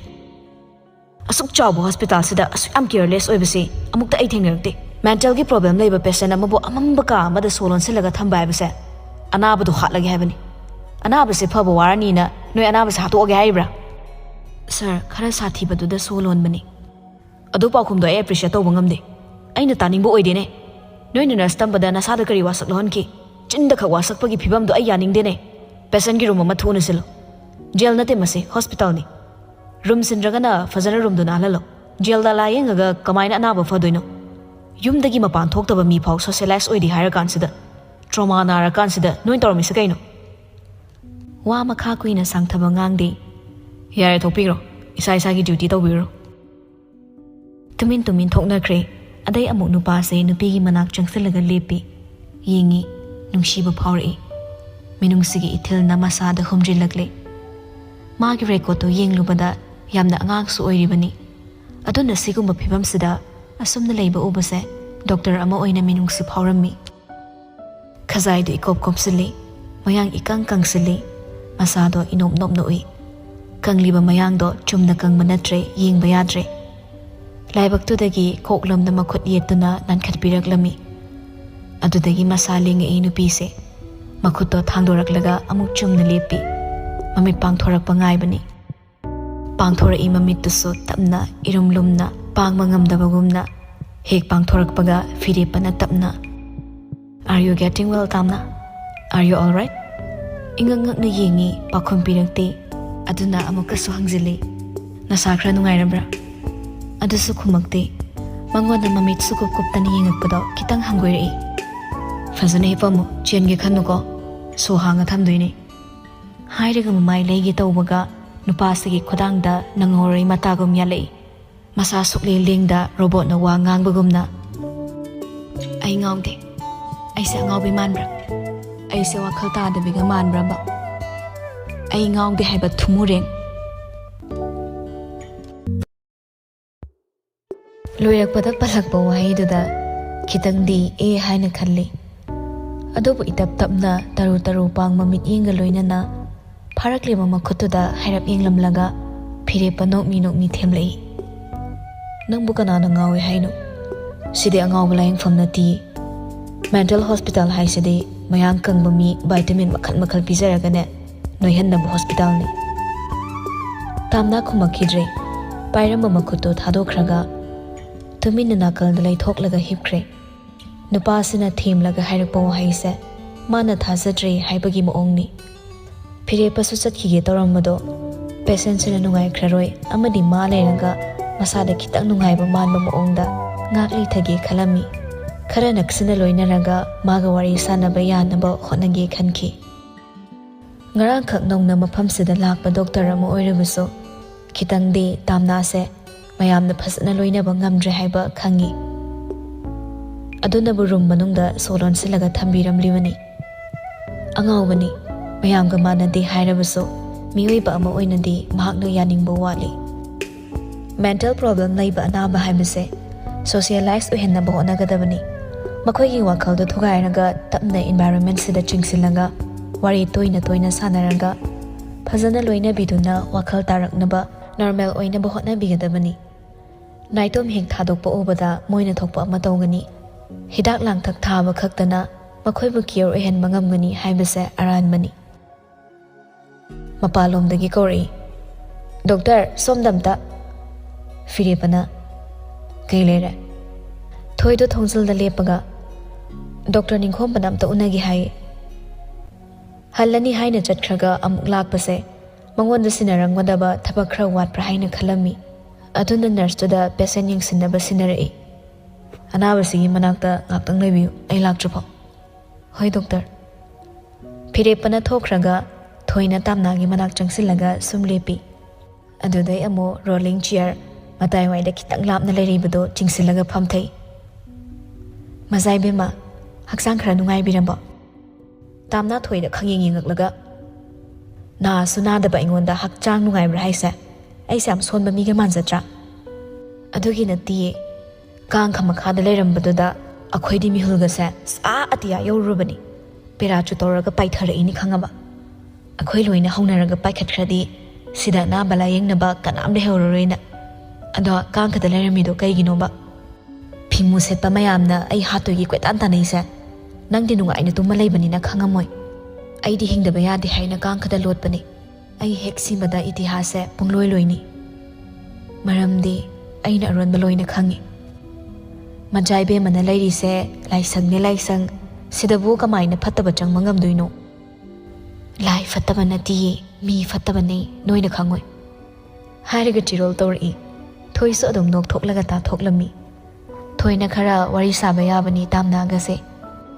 "ꯑꯁꯨꯛ ꯆꯥꯎꯕ ꯍꯣꯁꯄꯤꯇꯥꯜꯁꯤꯗ ꯑꯁꯨꯛ ꯌꯥꯝ ꯀꯤꯌꯔꯂꯦꯁ ꯑꯣꯏꯕꯁꯤ ꯑꯃꯨꯛꯇ ꯑꯩ ꯊꯦꯡꯅꯔꯛꯇꯦ꯫ ꯃꯦꯟꯇꯦꯜꯒꯤ ꯄ꯭ꯔꯣꯕ꯭ꯂꯦꯝ ꯂꯩꯕ ꯄꯦꯁꯦꯟ ꯑꯃꯕꯨ ꯑꯃꯝꯕ ꯀꯥ ꯑꯃꯗ ꯁꯣ ꯂꯣꯟꯁꯤꯜꯂꯒ ꯊꯝꯕ ꯍꯥꯏꯕꯁꯦ ꯑꯅꯥꯕꯗꯣ ꯍꯥꯠꯂꯒꯦ ꯍꯥꯏꯕꯅꯤ꯫ ꯑꯅꯥꯕꯁꯦ ꯐꯕ ꯋꯥꯔꯅꯤꯅ ꯅꯣꯏ ꯑꯅꯥꯕꯁꯦ ꯍꯥꯠꯇꯣꯛꯑꯒꯦ ꯍꯥꯏꯔꯤꯕ꯭ꯔꯥ?" "ꯁꯥꯔ, ꯈꯔ ꯁꯥꯊꯤꯕꯗꯨꯗ ꯁꯣ ꯂꯣꯟꯕꯅꯤ꯫" "ꯑꯗꯨ ꯄꯥꯎꯈꯨꯝꯗꯣ ꯑꯩ ꯑꯦꯄ꯭ꯔꯤꯁꯤꯌꯦꯠ ꯇꯧꯕ ꯉꯝꯗꯦ꯫ ꯑꯩꯅ ꯇꯥꯅꯤꯡꯕ ꯑꯣꯏꯗꯦꯅꯦ꯫ ꯅꯣꯏꯅ ꯅꯔꯁ ꯇꯝꯕꯗ ꯅꯁꯥꯗ ꯀꯔꯤ ꯋꯥꯁꯛ ꯂꯧꯍꯟꯈꯤ? ꯆꯤꯟꯗ ꯈꯛ ꯋꯥꯁꯛꯄꯒꯤ ꯐꯤꯕꯝꯗꯣ ꯑꯩ ꯌꯥꯅꯤꯡꯗꯦꯅꯦ꯫ ꯄꯦꯁꯦꯟꯒꯤ ꯔꯨꯝ ꯑꯃ ꯊꯣꯛꯅ ꯁꯤꯜꯂꯨ꯫ ꯖꯦꯜ ꯅꯠꯇꯦ ꯃꯁꯤ, ꯍꯣꯁꯄꯤꯇꯥꯜꯅꯤ꯫ ꯔꯨꯝ ꯁꯤꯟꯗ꯭ꯔꯒꯅ ꯐꯖꯅ ꯔꯨꯝꯗꯨ ꯅꯥꯜꯍꯜꯂꯣ꯫ ꯖꯦꯜꯗ ꯂꯥꯏꯌꯦꯡꯉꯒ ꯀꯃꯥꯏꯅ ꯑꯅꯥꯕ ꯐꯗꯣꯏꯅꯣ? ꯌꯨꯝꯗꯒꯤ ꯃꯄꯥꯟ ꯊꯣꯛꯇꯕ ꯃꯤ ꯐꯥꯎ ꯁꯣꯁꯤꯌꯦꯂꯥꯏꯁ ꯑꯣꯏꯗꯦ ꯍꯥꯏꯔꯀꯥꯟꯁꯤꯗ, ꯇ꯭ꯔꯣꯃꯥ ꯅꯥꯔꯀꯥꯟꯁꯤꯗ ꯅꯣꯏ ꯇꯧꯔꯝꯃꯤꯁꯦ ꯀꯩꯅꯣ?" ꯋꯥ ꯃꯈꯥ ꯀꯨꯏꯅ ꯁꯥꯡꯊꯕ ꯉꯥꯡꯗꯦ꯫ "ꯌꯥꯔꯦ, ꯊꯣꯛꯄꯤꯈ꯭ꯔꯣ꯫ ꯏꯁꯥ ꯏꯁꯥꯒꯤ ꯗ꯭ꯌꯨꯇꯤ ꯇꯧꯕꯤꯔꯣ꯫" ꯇꯨꯃꯤꯟ ꯇꯨꯃꯤꯟ ꯊꯣꯛꯅꯈ꯭ꯔꯦ꯫ ꯑꯗꯩ ꯑꯃꯨꯛ ꯅꯨꯄꯥꯁꯦ ꯅꯨꯄꯤꯒꯤ ꯃꯅꯥꯛ ꯆꯪꯁꯤꯜꯂꯒ ꯂꯦꯞꯄꯤ꯫ ꯌꯦꯡꯉꯤ, ꯅꯨꯡꯁꯤꯕ ꯐꯥꯎꯔꯛꯏ꯫ ꯃꯤꯅꯨꯡꯁꯤꯒꯤ ꯏꯊꯤꯜꯅ ꯃꯁꯥꯗ ꯍꯨꯝꯖꯤꯜꯂꯛꯂꯦ꯫ ꯃꯥꯒꯤ ꯔꯦꯀꯣꯔꯠꯇꯨ ꯌꯦꯡꯂꯨꯕꯗ ꯌꯥꯝꯅ ꯑꯉꯥꯡꯁꯨ ꯑꯣꯏꯔꯤꯕꯅꯤ꯫ ꯑꯗꯨꯅ ꯁꯤꯒꯨꯝꯕ ꯐꯤꯕꯝꯁꯤꯗ ꯑꯁꯨꯝꯅ ꯂꯩꯕ ꯎꯕꯁꯦ ꯗꯣꯛꯇꯔ ꯑꯃ ꯑꯣꯏꯅ ꯃꯤꯅꯨꯡꯁꯤ ꯐꯥꯎꯔꯝꯃꯤ꯫ ꯈꯖꯥꯏꯗꯨ ꯏꯀꯣꯞ ꯀꯣꯞꯁꯤꯜꯂꯤ, ꯃꯌꯥꯡ ꯏꯀꯪ ꯀꯪꯁꯤꯜꯂꯤ, ꯃꯁꯥꯗꯣ ꯏꯅꯣꯞ ꯅꯣꯞ ꯅꯣꯛꯏ꯫ ꯀꯪꯂꯤꯕ ꯃꯌꯥꯡꯗꯣ ꯆꯨꯝꯅ ꯀꯪꯕ ꯅꯠꯇ꯭ꯔꯦ, ꯌꯦꯡꯕ ꯌꯥꯗ꯭ꯔꯦ꯫ ꯂꯥꯏꯕꯛꯇꯨꯗꯒꯤ ꯀꯣꯛꯂꯣꯝꯗ ꯃꯈꯨꯠ ꯌꯦꯠꯇꯨꯅ ꯅꯟꯈꯠꯄꯤꯔꯛꯂꯝꯃꯤ꯫ ꯑꯗꯨꯗꯒꯤ ꯃꯁꯥ ꯂꯦꯡꯉꯛꯏ ꯅꯨꯄꯤꯁꯦ꯫ ꯃꯈꯨꯠꯇꯣ ꯊꯥꯡꯗꯣꯔꯛꯂꯒ ꯑꯃꯨꯛ ꯆꯨꯝꯅ ꯂꯦꯞꯄꯤ꯫ ꯃꯃꯤꯠ ꯄꯥꯡꯊꯣꯔꯛꯄ ꯉꯥꯏꯕꯅꯤ꯫ ꯄꯥꯡꯊꯣꯔꯛꯏ ꯃꯃꯤꯠꯇꯨꯁꯨ ꯇꯞꯅ, ꯏꯔꯨꯝ ꯂꯨꯝꯅ, ꯄꯥꯡꯕ ꯉꯝꯗꯕꯒꯨꯝꯅ꯫ ꯍꯦꯛ ꯄꯥꯡꯊꯣꯔꯛꯄꯒ ꯐꯤꯔꯦꯞꯄꯅ ꯇꯞꯅ, "Are you getting well, ꯇꯥꯝꯅ? Are you all right?" ꯏꯉꯛ ꯉꯛꯅ ꯌꯦꯡꯉꯤ, ꯄꯥꯎꯈꯨꯝ ꯄꯤꯔꯛꯇꯦ꯫ ꯑꯗꯨꯅ ꯑꯃꯨꯛꯀꯁꯨ ꯍꯪꯖꯤꯜꯂꯤ, "ꯅꯁꯥ ꯈꯔ ꯅꯨꯡꯉꯥꯏꯔꯕ꯭ꯔꯥ?" ꯑꯗꯨꯁꯨ ꯈꯨꯝꯃꯛꯇꯦ꯫ ꯃꯉꯣꯟꯗ ꯃꯃꯤꯠ ꯁꯨꯀꯨꯞ ꯀꯨꯞꯇꯅ ꯌꯦꯡꯉꯛꯄꯗꯣ ꯈꯤꯇꯪ ꯍꯪꯒꯣꯏꯔꯛꯏ꯫ "ꯐꯖꯅ ꯍꯤꯞꯄꯝꯃꯨ, ꯆꯦꯟꯒꯦ ꯈꯟꯅꯨꯀꯣ, ꯁꯣ ꯍꯥꯡꯉ ꯊꯝꯗꯣꯏꯅꯦ" ꯍꯥꯏꯔꯒ ꯃꯃꯥꯏ ꯂꯩꯒꯦ ꯇꯧꯕꯒ ꯅꯨꯄꯥꯁꯤꯒꯤ ꯈꯨꯗꯥꯡꯗ ꯅꯪꯍꯧꯔꯣꯏ ꯃꯇꯥꯒꯨꯝ ꯌꯥꯜꯂꯛꯏ꯫ ꯃꯁꯥ ꯁꯨꯛꯂꯦꯡ ꯂꯦꯡꯗ ꯔꯣꯕꯣꯠꯅ ꯋꯥ ꯉꯥꯡꯕꯒꯨꯝꯅ꯫ "ꯑꯩ ꯉꯥꯎꯗꯦ꯫ ꯑꯩꯁꯦ ꯑꯉꯥꯎꯕꯤ ꯃꯥꯟꯕ꯭ꯔꯥ? ꯑꯩꯁꯦ ꯋꯥꯈꯜ ꯇꯥꯗꯕꯤꯒ ꯃꯥꯟꯕ꯭ꯔꯕ? ꯑꯩ ꯉꯥꯎꯗꯦ ꯍꯥꯏꯕ ꯊꯨꯝꯃꯨꯔꯦꯡ"꯫ ꯂꯣꯏꯔꯛꯄꯗ ꯄꯜꯂꯛꯄ ꯋꯥꯍꯩꯗꯨꯗ ꯈꯤꯇꯪꯗꯤ ꯑꯦ ꯍꯥꯏꯅ ꯈꯜꯂꯤ꯫ ꯑꯗꯨꯕꯨ ꯏꯇꯞ ꯇꯞꯅ ꯇꯔꯨ ꯇꯔꯨ ꯄꯥꯡꯕ ꯃꯤꯠꯌꯦꯡꯒ ꯂꯣꯏꯅꯅ ꯐꯥꯔꯛꯂꯤꯕ ꯃꯈꯨꯠꯇꯨꯗ ꯍꯥꯏꯔꯞ ꯌꯦꯡꯂꯝꯂꯒ ꯐꯤꯔꯦꯞꯄ ꯅꯣꯛꯃꯤ ꯅꯣꯛꯃꯤ ꯊꯦꯝꯂꯛꯏ꯫ "ꯅꯪꯕꯨ ꯀꯅꯥꯅ ꯉꯥꯎꯏ ꯍꯥꯏꯅꯣ? ꯁꯤꯗꯤ ꯑꯉꯥꯎꯕ ꯂꯥꯌꯦꯡꯐꯝ ꯅꯠꯇꯤꯌꯦ꯫ ꯃꯦꯟꯇꯦꯜ ꯍꯣꯁꯄꯤꯇꯥꯜ ꯍꯥꯏꯁꯤꯗꯤ ꯃꯌꯥꯡ ꯀꯪꯕ ꯃꯤ ꯚꯥꯏꯇꯥꯃꯤꯟ ꯃꯈꯜ ꯃꯈꯜ ꯄꯤꯖꯔꯒꯅꯦ ꯅꯣꯏꯍꯟꯅꯕ ꯍꯣꯁꯄꯤꯇꯥꯜꯅꯤ"꯫ ꯇꯥꯝꯅꯥ ꯈꯨꯝꯃꯛꯈꯤꯗ꯭ꯔꯦ꯫ ꯄꯥꯏꯔꯝꯕ ꯃꯈꯨꯠꯇꯨ ꯊꯥꯗꯣꯛꯈ꯭ꯔꯒ ꯇꯨꯃꯤꯟꯅ ꯅꯥꯀꯜꯗ ꯂꯩꯊꯣꯛꯂꯒ ꯍꯤꯞꯈ꯭ꯔꯦ꯫ ꯅꯨꯄꯥꯁꯤꯅ ꯊꯦꯝꯂꯒ ꯍꯥꯏꯔꯛꯄ ꯋꯥꯍꯩꯁꯦ ꯃꯥꯅ ꯊꯥꯖꯗ꯭ꯔꯦ ꯍꯥꯏꯕꯒꯤ ꯃꯑꯣꯡꯅꯤ꯫ ꯐꯤꯔꯦꯞꯄꯁꯨ ꯆꯠꯈꯤꯒꯦ ꯇꯧꯔꯝꯕꯗꯣ ꯄꯦꯁꯦꯟꯁꯤꯅ ꯅꯨꯡꯉꯥꯏꯈ꯭ꯔꯔꯣꯏ ꯑꯃꯗꯤ ꯃꯥ ꯂꯩꯔꯒ ꯃꯁꯥꯗ ꯈꯤꯇꯪ ꯅꯨꯡꯉꯥꯏꯕ ꯃꯥꯟꯕ ꯃꯑꯣꯡꯗ ꯉꯥꯛ ꯂꯩꯊꯒꯦ ꯈꯜꯂꯝꯃꯤ꯫ ꯈꯔ ꯅꯛꯁꯤꯟꯅ ꯂꯣꯏꯅꯔꯒ ꯃꯥꯒ ꯋꯥꯔꯤ ꯁꯥꯟꯅꯕ ꯌꯥꯅꯕ ꯍꯣꯠꯅꯒꯦ ꯈꯟꯈꯤ꯫ ꯉꯔꯥꯡꯈꯛ ꯅꯧꯅ ꯃꯐꯝꯁꯤꯗ ꯂꯥꯛꯄ ꯗꯣꯛꯇꯔ ꯑꯃ ꯑꯣꯏꯔꯕꯁꯨ ꯈꯤꯇꯪꯗꯤ ꯇꯥꯝꯅꯥꯁꯦ ꯃꯌꯥꯝꯅ ꯐꯖꯅ ꯂꯣꯏꯅꯕ ꯉꯝꯗ꯭ꯔꯦ ꯍꯥꯏꯕ ꯈꯪꯉꯤ꯫ ꯑꯗꯨꯅꯕꯨ ꯔꯨꯝ ꯃꯅꯨꯡꯗ ꯁꯣ ꯂꯣꯟꯁꯤꯜꯂꯒ ꯊꯝꯕꯤꯔꯝꯂꯤꯕꯅꯤ꯫ ꯑꯉꯥꯎꯕꯅꯤ, ꯃꯌꯥꯝꯒ ꯃꯥꯟꯅꯗꯦ ꯍꯥꯏꯔꯕꯁꯨ ꯃꯤꯑꯣꯏꯕ ꯑꯃ ꯑꯣꯏꯅꯗꯤ ꯃꯍꯥꯛꯅ ꯌꯥꯅꯤꯡꯕ ꯋꯥꯠꯂꯤ꯫ ꯃꯦꯟꯇꯦꯜ ꯄ꯭ꯔꯣꯕ꯭ꯂꯦꯝ ꯂꯩꯕ ꯑꯅꯥꯕ ꯍꯥꯏꯕꯁꯦ ꯁꯣꯁꯤꯌꯦꯂꯥꯏꯁ ꯑꯣꯏꯍꯟꯅꯕ ꯍꯣꯠꯅꯒꯗꯕꯅꯤ꯫ ꯃꯈꯣꯏꯒꯤ ꯋꯥꯈꯜꯗꯣ ꯊꯨꯒꯥꯏꯔꯒ ꯇꯞꯅ ꯏꯟꯚꯥꯏꯔꯣꯟꯃꯦꯟꯁꯤꯗ ꯆꯤꯡꯁꯤꯜꯂꯒ ꯋꯥꯔꯤ ꯇꯣꯏꯅ ꯇꯣꯏꯅ ꯁꯥꯟꯅꯔꯒ ꯐꯖꯅ ꯂꯣꯏꯅꯕꯤꯗꯨꯅ ꯋꯥꯈꯜ ꯇꯥꯔꯛꯅꯕ ꯅꯣꯔꯃꯦꯜ ꯑꯣꯏꯅꯕ ꯍꯣꯠꯅꯕꯤꯒꯗꯕꯅꯤ꯫ ꯅꯥꯏꯇꯣꯝ ꯍꯦꯛ ꯊꯥꯗꯣꯛꯄ ꯎꯕꯗ ꯃꯣꯏꯅ ꯊꯣꯛꯄ ꯑꯃ ꯇꯧꯒꯅꯤ꯫ ꯍꯤꯗꯥꯛ ꯂꯥꯡꯊꯛ ꯊꯥꯕ ꯈꯛꯇꯅ ꯃꯈꯣꯏꯕꯨ ꯀꯤꯌꯣꯔ ꯑꯣꯏꯍꯟꯕ ꯉꯝꯒꯅꯤ ꯍꯥꯏꯕꯁꯦ ꯑꯔꯥꯟꯕꯅꯤ꯫ ꯃꯄꯥꯟꯂꯣꯝꯗꯒꯤ ꯀꯧꯔꯛꯏ, "ꯗꯣꯛꯇꯔ, ꯁꯣꯝꯗ ꯑꯝꯇ!" ꯐꯤꯔꯦꯞꯄꯅ, "ꯀꯩ ꯂꯩꯔꯦ?" ꯊꯣꯏꯗꯣ ꯊꯣꯡꯖꯤꯜꯗ ꯂꯦꯞꯄꯒ, "ꯗꯣꯛꯇꯔ ꯅꯤꯡꯈꯣꯝꯕꯅ ꯑꯝꯇ ꯎꯅꯒꯦ ꯍꯥꯏꯌꯦ"꯫ ꯍꯜꯂꯅꯤ ꯍꯥꯏꯅ ꯆꯠꯈ꯭ꯔꯒ ꯑꯃꯨꯛ ꯂꯥꯛꯄꯁꯦ ꯃꯉꯣꯟꯗ ꯁꯤꯟꯅꯔꯝꯒꯗꯕ ꯊꯕꯛ ꯈꯔ ꯋꯥꯠꯄ꯭ꯔꯥ ꯍꯥꯏꯅ ꯈꯜꯂꯝꯃꯤ꯫ ꯑꯗꯨꯅ ꯅꯔꯁꯇꯨꯗ ꯄꯦꯁꯦꯟ ꯌꯦꯡꯁꯤꯟꯅꯕ ꯁꯤꯟꯅꯔꯛꯏ꯫ "ꯑꯅꯥꯕꯁꯤꯒꯤ ꯃꯅꯥꯛꯇ ꯉꯥꯛꯇꯪ ꯂꯩꯕꯤꯌꯨ, ꯑꯩ ꯂꯥꯛꯇ꯭ꯔꯤꯐꯥꯎ"꯫ ꯍꯣꯏ ꯗꯣꯛꯇꯔ꯫ ꯐꯤꯔꯦꯞꯄꯅ ꯊꯣꯛꯈ꯭ꯔꯒ ꯊꯣꯏꯅ ꯇꯥꯝꯅꯥꯒꯤ ꯃꯅꯥꯛ ꯆꯪꯁꯤꯜꯂꯒ ꯁꯨꯝ ꯂꯦꯞꯄꯤ꯫ ꯑꯗꯨꯗꯩ ꯑꯃꯨꯛ ꯔꯣꯂꯤꯡ ꯆꯤꯌꯔ ꯃꯇꯥꯏꯋꯥꯏꯗ ꯈꯤꯇꯪ ꯂꯥꯞꯅ ꯂꯩꯔꯤꯕꯗꯣ ꯆꯤꯡꯁꯤꯜꯂꯒ ꯐꯝꯊꯩ꯫ "ꯃꯖꯥ ꯏꯕꯦꯝꯃ, ꯍꯛꯆꯥꯡ ꯈꯔ ꯅꯨꯡꯉꯥꯏꯕꯤꯔꯕꯣ?" ꯇꯥꯝꯅꯥ ꯊꯣꯏꯗ ꯈꯪꯌꯦꯡ ꯌꯦꯡꯉꯛꯂꯒ, "ꯅꯥꯁꯨ ꯅꯥꯗꯕ ꯑꯩꯉꯣꯟꯗ ꯍꯛꯆꯥꯡ ꯅꯨꯡꯉꯥꯏꯕ꯭ꯔꯥ ꯍꯥꯏꯁꯦ? ꯑꯩꯁꯦ ꯌꯥꯝ ꯁꯣꯟꯕ ꯃꯤꯒ ꯃꯥꯟꯖꯗ꯭ꯔꯥ?" "ꯑꯗꯨꯒꯤ ꯅꯠꯇꯤꯌꯦ, ꯀꯥꯡꯈ ꯃꯈꯥꯗ ꯂꯩꯔꯝꯕꯗꯨꯗ ꯑꯩꯈꯣꯏꯗꯤ ꯃꯤꯍꯨꯜꯒꯁꯦ ꯑꯥ ꯑꯇꯤꯌꯥ ꯌꯧꯔꯨꯔꯕꯅꯤ꯫ ꯄꯦꯔꯥꯆꯨ ꯇꯧꯔꯒ ꯄꯥꯏꯊꯔꯛꯏꯅꯤ ꯈꯪꯉꯕ? ꯑꯩꯈꯣꯏ ꯂꯣꯏꯅ ꯍꯧꯅꯔꯒ ꯄꯥꯏꯈꯠꯈ꯭ꯔꯗꯤ ꯁꯤꯗ ꯑꯅꯥꯕ ꯂꯥꯌꯦꯡꯅꯕ ꯀꯅꯥꯝ ꯂꯩꯍꯧꯔꯔꯣꯏꯅ꯫ ꯑꯗꯣ ꯀꯥꯡꯈꯗ ꯂꯩꯔꯝꯃꯤꯗꯣ ꯀꯩꯒꯤꯅꯣꯕ? ꯐꯤꯃꯨ ꯁꯦꯠꯄ ꯃꯌꯥꯝꯅ ꯑꯩ ꯍꯥꯠꯇꯣꯏꯒꯤ ꯀꯣꯏꯇꯥꯟ ꯇꯥꯟꯅꯩꯁꯦ ꯅꯪꯗꯤ ꯅꯨꯡꯉꯥꯏꯅ ꯇꯨꯝꯃ ꯂꯩꯕꯅꯤꯅ ꯈꯪꯉꯝꯃꯣꯏ꯫ ꯑꯩꯗꯤ ꯍꯤꯡꯗꯕ ꯌꯥꯗꯦ ꯍꯥꯏꯅ ꯀꯥꯡꯈꯗ ꯂꯣꯠꯄꯅꯤ꯫ ꯑꯩ ꯍꯦꯛ ꯁꯤꯕꯗ ꯏꯇꯤꯍꯥꯁꯁꯦ ꯄꯨꯡꯂꯣꯏ ꯂꯣꯏꯅꯤ꯫ ꯃꯔꯝꯗꯤ ꯑꯩꯅ ꯑꯔꯣꯟꯕ ꯂꯣꯏꯅ ꯈꯪꯉꯤ꯫ ꯃꯖꯥ ꯏꯕꯦꯝꯃꯅ ꯂꯩꯔꯤꯁꯦ ꯂꯥꯏꯁꯪꯅꯦ ꯂꯥꯏꯁꯪ꯫ ꯁꯤꯗꯕꯨ ꯀꯃꯥꯏꯅ ꯐꯠꯇꯕ ꯆꯪꯕ ꯉꯝꯗꯣꯏꯅꯣ?" "ꯂꯥꯏ ꯐꯠꯇꯕ ꯅꯠꯇꯤꯌꯦ, ꯃꯤ ꯐꯠꯇꯕꯅꯦ, ꯅꯣꯏꯅ ꯈꯪꯉꯣꯏ," ꯍꯥꯏꯔꯒ ꯆꯤꯔꯣꯜ ꯇꯧꯔꯛꯏ꯫ ꯊꯣꯏꯁꯨ ꯑꯗꯨꯝ ꯅꯣꯛꯊꯣꯛꯂꯒ ꯇꯥꯊꯣꯛꯂꯝꯃꯤ꯫ ꯊꯣꯏꯅ ꯈꯔ ꯋꯥꯔꯤ ꯁꯥꯕ ꯌꯥꯕꯅꯤ ꯇꯥꯝꯅꯥꯒꯁꯦ꯫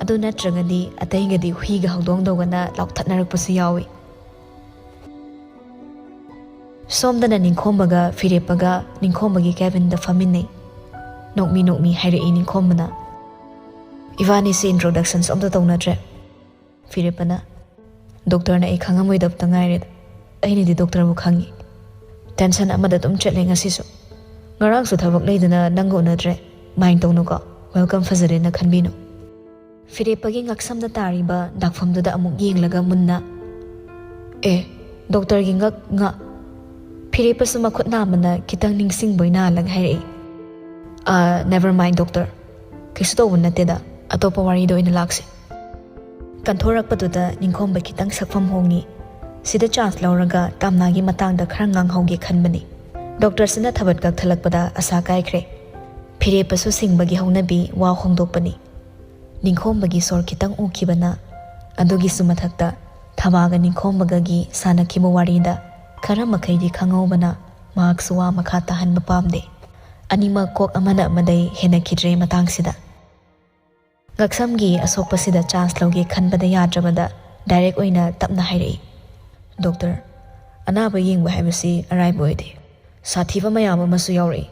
ꯑꯗꯨ ꯅꯠꯇ꯭ꯔꯒꯗꯤ ꯑꯇꯩꯒꯗꯤ ꯍꯨꯏꯒ ꯍꯧꯗꯣꯡꯗꯧꯒꯅ ꯂꯥꯎꯊꯠꯅꯔꯛꯄꯁꯨ ꯌꯥꯎꯏ꯫ ꯁꯣꯝꯗꯅ ꯅꯤꯡꯈꯣꯝꯕꯒ ꯐꯤꯔꯦꯞꯄꯒ ꯅꯤꯡꯈꯣꯝꯕꯒꯤ ꯀꯦꯕꯤꯟꯗ ꯐꯝꯃꯤꯟꯅꯩ꯫ ꯅꯣꯛꯃꯤ ꯅꯣꯛꯃꯤ ꯍꯥꯏꯔꯛꯏ ꯅꯤꯡꯈꯣꯝꯕꯅ, "ꯏꯕꯥꯅꯤꯁꯤ ꯏꯟꯇ꯭ꯔꯣꯗꯛꯁꯟꯁꯨ ꯑꯝꯇ ꯇꯧꯅꯗ꯭ꯔꯦ꯫" ꯐꯤꯔꯦꯞꯄꯅ, "ꯗꯣꯛꯇꯔꯅ ꯑꯩ ꯈꯪꯉꯝꯃꯣꯏꯗꯕꯇ ꯉꯥꯏꯔꯦꯗ꯫ ꯑꯩꯅꯗꯤ ꯗꯣꯛꯇꯔꯕꯨ ꯈꯪꯉꯤ꯫ ꯇꯦꯟꯁꯟ ꯑꯃꯗ ꯑꯗꯨꯝ ꯆꯠꯂꯦ ꯉꯁꯤꯁꯨ꯫ ꯉꯔꯥꯡꯁꯨ ꯊꯕꯛ ꯂꯩꯗꯅ ꯅꯪꯒ ꯎꯅꯗ꯭ꯔꯦ꯫ Mind ꯇꯧꯅꯨꯀꯣ, welcome ꯐꯖꯔꯦꯅ ꯈꯟꯕꯤꯅꯨ꯫" ꯐꯤꯔꯦꯞꯄꯒꯤ ꯉꯛꯁꯝꯗ ꯇꯥꯔꯤꯕ ꯗꯥꯛꯐꯝꯗꯨꯗ ꯑꯃꯨꯛ ꯌꯦꯡꯂꯒ ꯃꯨꯟꯅ, "ꯑꯦ, ꯗꯣꯛꯇꯔꯒꯤ ꯉꯛ, ꯉꯛ?" ꯐꯤꯔꯦꯞꯄꯁꯨ ꯃꯈꯨꯠ ꯅꯥꯝꯃꯅ ꯈꯤꯇꯪ ꯅꯤꯡꯁꯤꯡꯕꯣꯏ ꯅꯥꯜꯂꯒ ꯍꯥꯏꯔꯛꯏ꯫ "ꯑ, never mind ꯗꯣꯛꯇꯔ, ꯀꯩꯁꯨ ꯇꯧꯕ ꯅꯠꯇꯦꯗ, ꯑꯇꯣꯞꯄ ꯋꯥꯔꯤꯗ ꯑꯣꯏꯅ ꯂꯥꯛꯁꯤ꯫" ꯀꯟꯊꯣꯔꯛꯄꯗꯨꯗ ꯅꯤꯡꯈꯣꯝꯕ ꯈꯤꯇꯪ ꯁꯛꯐꯝ ꯍꯣꯡꯉꯤ꯫ ꯁꯤꯗ ꯆꯥꯟꯁ ꯂꯧꯔꯒ ꯇꯥꯝꯅꯥꯒꯤ ꯃꯇꯥꯡꯗ ꯈꯔ ꯉꯥꯡꯍꯧꯒꯦ ꯈꯟꯕꯅꯤ꯫ ꯗꯣꯛꯇꯔꯁꯤꯅ ꯊꯕꯠ ꯀꯛꯊꯠꯂꯛꯄꯗ ꯑꯁꯥ ꯀꯥꯏꯈ꯭ꯔꯦ꯫ ꯐꯤꯔꯦꯞꯄꯁꯨ ꯁꯤꯡꯕꯒꯤ ꯍꯧꯅꯕꯤ ꯋꯥ ꯍꯣꯡꯗꯣꯛꯄꯅꯤ꯫ ꯅꯤꯡꯈꯣꯝꯕꯒꯤ ꯁꯣꯔ ꯈꯤꯇꯪ ꯎꯈꯤꯕꯅ ꯑꯗꯨꯒꯤꯁꯨ ꯃꯊꯛꯇ ꯊꯕꯥꯒ ꯅꯤꯡꯈꯣꯝꯕꯒꯒꯤ ꯁꯥꯟꯅꯈꯤꯕ ꯋꯥꯔꯤꯗ ꯈꯔ ꯃꯈꯩꯗꯤ ꯈꯪꯍꯧꯕꯅ ꯃꯍꯥꯛꯁꯨ ꯋꯥ ꯃꯈꯥ ꯇꯥꯍꯟꯕ ꯄꯥꯝꯗꯦ꯫ ꯑꯅꯤꯃꯛ ꯀꯣꯛ ꯑꯃꯅ ꯑꯃꯗꯩ ꯍꯦꯟꯅꯈꯤꯗ꯭ꯔꯦ ꯃꯇꯥꯡꯁꯤꯗ꯫ ꯉꯛꯁꯝꯒꯤ ꯑꯁꯣꯛꯄꯁꯤꯗ ꯆꯥꯟꯁ ꯂꯧꯒꯦ ꯈꯟꯕꯗ ꯌꯥꯗ꯭ꯔꯕꯗ ꯗꯥꯏꯔꯦꯛ ꯑꯣꯏꯅ ꯇꯞꯅ ꯍꯥꯏꯔꯛꯏ, "ꯗꯣꯛꯇꯔ, ꯑꯅꯥꯕ ꯌꯦꯡꯕ ꯍꯥꯏꯕꯁꯤ ꯑꯔꯥꯏꯕ ꯑꯣꯏꯗꯦ꯫ ꯁꯥꯊꯤꯕ ꯃꯌꯥꯝ ꯑꯃꯁꯨ ꯌꯥꯎꯔꯛꯏ꯫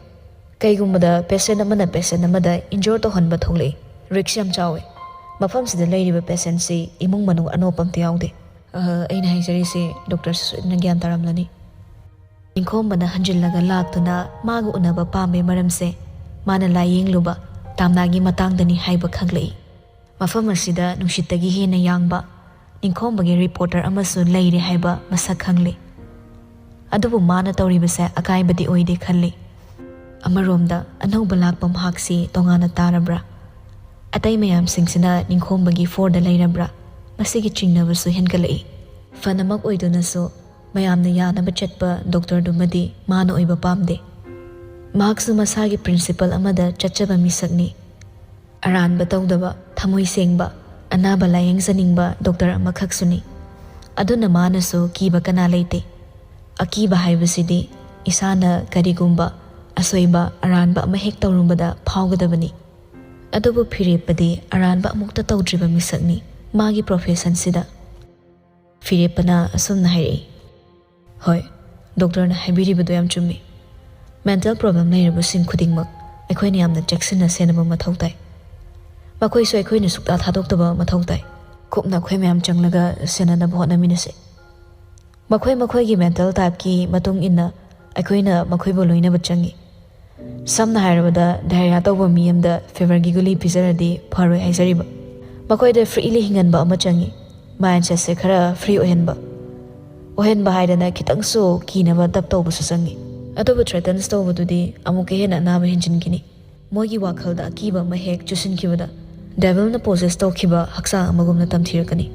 ꯀꯩꯒꯨꯝꯕꯗ ꯄꯦꯁꯦꯟ ꯑꯃꯅ ꯄꯦꯁꯦꯟ ꯑꯃꯗ ꯏꯟꯖꯣꯔ ꯇꯧꯍꯟꯕ ꯊꯣꯛꯂꯛꯏ꯫ ꯔꯤꯛꯁ ꯌꯥꯝ ꯆꯥꯎꯏ꯫ ꯃꯐꯝꯁꯤꯗ ꯂꯩꯔꯤꯕ ꯄꯦꯁꯦꯟꯁꯤ ꯏꯃꯨꯡ ꯃꯅꯨꯡ ꯑꯅꯣꯞꯄ ꯑꯝꯇ ꯌꯥꯎꯗꯦ"꯫ "ꯑ, ꯑꯩꯅ ꯍꯥꯏꯖꯔꯤꯁꯦ ꯗꯣꯛꯇꯔꯁꯨ ꯁꯣꯏꯗꯅ ꯒ꯭ꯌꯥꯟ ꯇꯥꯔꯝꯂꯅꯤ"꯫ ꯅꯤꯡꯈꯣꯝꯕꯅ ꯍꯟꯖꯤꯜꯂꯒ ꯂꯥꯛꯇꯨꯅ ꯃꯥꯒ ꯎꯅꯕ ꯄꯥꯝꯕꯩ ꯃꯔꯝꯁꯦ ꯃꯥꯅ ꯂꯥꯏꯌꯦꯡꯂꯨꯕ ꯇꯥꯝꯅꯥꯒꯤ ꯃꯇꯥꯡꯗꯅꯤ ꯍꯥꯏꯕ ꯈꯪꯂꯛꯏ꯫ ꯃꯐꯝ ꯑꯁꯤꯗ ꯅꯨꯡꯁꯤꯠꯇꯒꯤ ꯍꯦꯟꯅ ꯌꯥꯡꯕ ꯅꯤꯡꯈꯣꯝꯕꯒꯤ ꯔꯤꯄꯣꯔꯇꯔ ꯑꯃꯁꯨ ꯂꯩꯔꯦ ꯍꯥꯏꯕ ꯃꯁꯛ ꯈꯪꯂꯦ꯫ ꯑꯗꯨꯕꯨ ꯃꯥꯅ ꯇꯧꯔꯤꯕꯁꯦ ꯑꯀꯥꯏꯕꯗꯤ ꯑꯣꯏꯗꯦ ꯈꯜꯂꯤ꯫ ꯑꯃꯔꯣꯝꯗ ꯑꯅꯧꯕ ꯂꯥꯛꯄ ꯃꯍꯥꯛꯁꯤ ꯇꯣꯉꯥꯟꯅ ꯇꯥꯔꯕ꯭ꯔꯥ? ꯑꯇꯩ ꯃꯌꯥꯝꯁꯤꯡꯁꯤꯅ ꯅꯤꯡꯈꯣꯝꯕꯒꯤ ꯐꯣꯔꯗ ꯂꯩꯔꯕ꯭ꯔꯥ? ꯃꯁꯤꯒꯤ ꯆꯤꯡꯅꯕꯁꯨ ꯍꯦꯟꯒꯠꯂꯛꯏ꯫ ꯐꯅꯃꯛ ꯑꯣꯏꯗꯨꯅꯁꯨ ꯃꯌꯥꯝꯅ ꯌꯥꯅꯕ ꯆꯠꯄ ꯗꯣꯛꯇꯔꯗꯨꯃꯗꯤ ꯃꯥꯅ ꯑꯣꯏꯕ ꯄꯥꯝꯗꯦ꯫ ꯃꯍꯥꯛꯁꯨ ꯃꯁꯥꯒꯤ ꯄ꯭ꯔꯤꯟꯁꯤꯄꯜ ꯑꯃꯗ ꯆꯠꯆꯕ ꯃꯤꯁꯛꯅꯤ꯫ ꯑꯔꯥꯟꯕ ꯇꯧꯗꯕ, ꯊꯃꯣꯏ ꯁꯦꯡꯕ, ꯑꯅꯥꯕ ꯂꯥꯌꯦꯡꯖꯅꯤꯡꯕ ꯗꯣꯛꯇꯔ ꯑꯃꯈꯛꯁꯨꯅꯤ꯫ ꯑꯗꯨꯅ ꯃꯥꯅꯁꯨ ꯀꯤꯕ ꯀꯅꯥ ꯂꯩꯇꯦ꯫ ꯑꯀꯤꯕ ꯍꯥꯏꯕꯁꯤꯗꯤ ꯏꯁꯥꯅ ꯀꯔꯤꯒꯨꯝꯕ ꯑꯁꯣꯏꯕ, ꯑꯔꯥꯟꯕ ꯑꯃ ꯍꯦꯛ ꯇꯧꯔꯨꯕꯗ ꯐꯥꯎꯒꯗꯕꯅꯤ꯫ ꯑꯗꯨꯕꯨ ꯐꯤꯔꯦꯞꯄꯗꯤ ꯑꯔꯥꯟꯕ ꯑꯃꯨꯛꯇ ꯇꯧꯗ꯭ꯔꯤꯕ ꯃꯤꯁꯛꯅꯤ ꯃꯥꯒꯤ ꯄ꯭ꯔꯣꯐꯦꯁꯟꯁꯤꯗ꯫ ꯐꯤꯔꯦꯞꯄꯅ ꯑꯁꯨꯝꯅ ꯍꯥꯏꯔꯛꯏ, "ꯍꯣꯏ, ꯗꯣꯛꯇꯔꯅ ꯍꯥꯏꯕꯤꯔꯤꯕꯗꯨ ꯌꯥꯝ ꯆꯨꯝꯃꯤ꯫ ꯃꯦꯟꯇꯦꯜ ꯄ꯭ꯔꯣꯕ꯭ꯂꯦꯝ ꯂꯩꯔꯕꯁꯤꯡ ꯈꯨꯗꯤꯡꯃꯛ ꯑꯩꯈꯣꯏꯅ ꯌꯥꯝꯅ ꯆꯦꯛꯁꯤꯟꯅ ꯁꯦꯟꯅꯕ ꯃꯊꯧ ꯇꯥꯏ꯫ ꯃꯈꯣꯏꯁꯨ ꯑꯩꯈꯣꯏꯅ ꯁꯨꯛꯇꯥ ꯊꯥꯗꯣꯛꯇꯕ ꯃꯊꯧ ꯇꯥꯏ꯫ ꯀꯨꯞꯅ ꯑꯩꯈꯣꯏ ꯃꯌꯥꯝ ꯆꯪꯂꯒ ꯁꯦꯟꯅꯅꯕ ꯍꯣꯠꯅꯃꯤꯟꯅꯁꯤ꯫ ꯃꯈꯣꯏ ꯃꯈꯣꯏꯒꯤ ꯃꯦꯟꯇꯦꯜ ꯇꯥꯏꯞꯀꯤ ꯃꯇꯨꯡ ꯏꯟꯅ ꯑꯩꯈꯣꯏꯅ ꯃꯈꯣꯏꯕꯨ ꯂꯣꯏꯅꯕ ꯆꯪꯏ꯫ ꯁꯝꯅ ꯍꯥꯏꯔꯕꯗ, ꯗꯥꯏꯔꯤꯌꯥ ꯇꯧꯕ ꯃꯤ ꯑꯃꯗ ꯐꯤꯚꯔꯒꯤ ꯒꯨꯂꯤ ꯄꯤꯖꯔꯗꯤ ꯐꯔꯣꯏ ꯍꯥꯏꯖꯔꯤꯕ꯫ ꯃꯈꯣꯏꯗ ꯐ꯭ꯔꯤꯂꯤ ꯍꯤꯡꯍꯟꯕ ꯑꯃ ꯆꯪꯏ꯫ ꯃꯥꯏꯟꯁꯦꯠꯁꯦ ꯈꯔ ꯐ꯭ꯔꯤ ꯑꯣꯏꯍꯟꯕ꯫ ꯑꯣꯏꯍꯟꯕ ꯍꯥꯏꯗꯅ ꯈꯤꯇꯪꯁꯨ ꯀꯤꯅꯕ ꯗꯞ ꯇꯧꯕꯁꯨ ꯆꯪꯏ꯫ ꯑꯗꯨꯕꯨ ꯊ꯭ꯔꯦꯇꯟꯁ ꯇꯧꯕꯗꯨꯗꯤ ꯑꯃꯨꯛꯀ ꯍꯦꯟꯅ ꯑꯅꯥꯕ ꯍꯦꯟꯖꯤꯟꯈꯤꯅꯤ꯫ ꯃꯣꯏꯒꯤ ꯋꯥꯈꯜꯗ ꯑꯀꯤꯕ ꯑꯃ ꯍꯦꯛ ꯆꯨꯁꯤꯟꯈꯤꯕꯗ, ꯗꯦꯚꯤꯜꯅ ꯄꯣꯖꯦꯁ ꯇꯧꯈꯤꯕ ꯍꯛꯆꯥꯡ ꯑꯃꯒꯨꯝꯅ ꯇꯝꯊꯤꯔꯛꯀꯅꯤ"꯫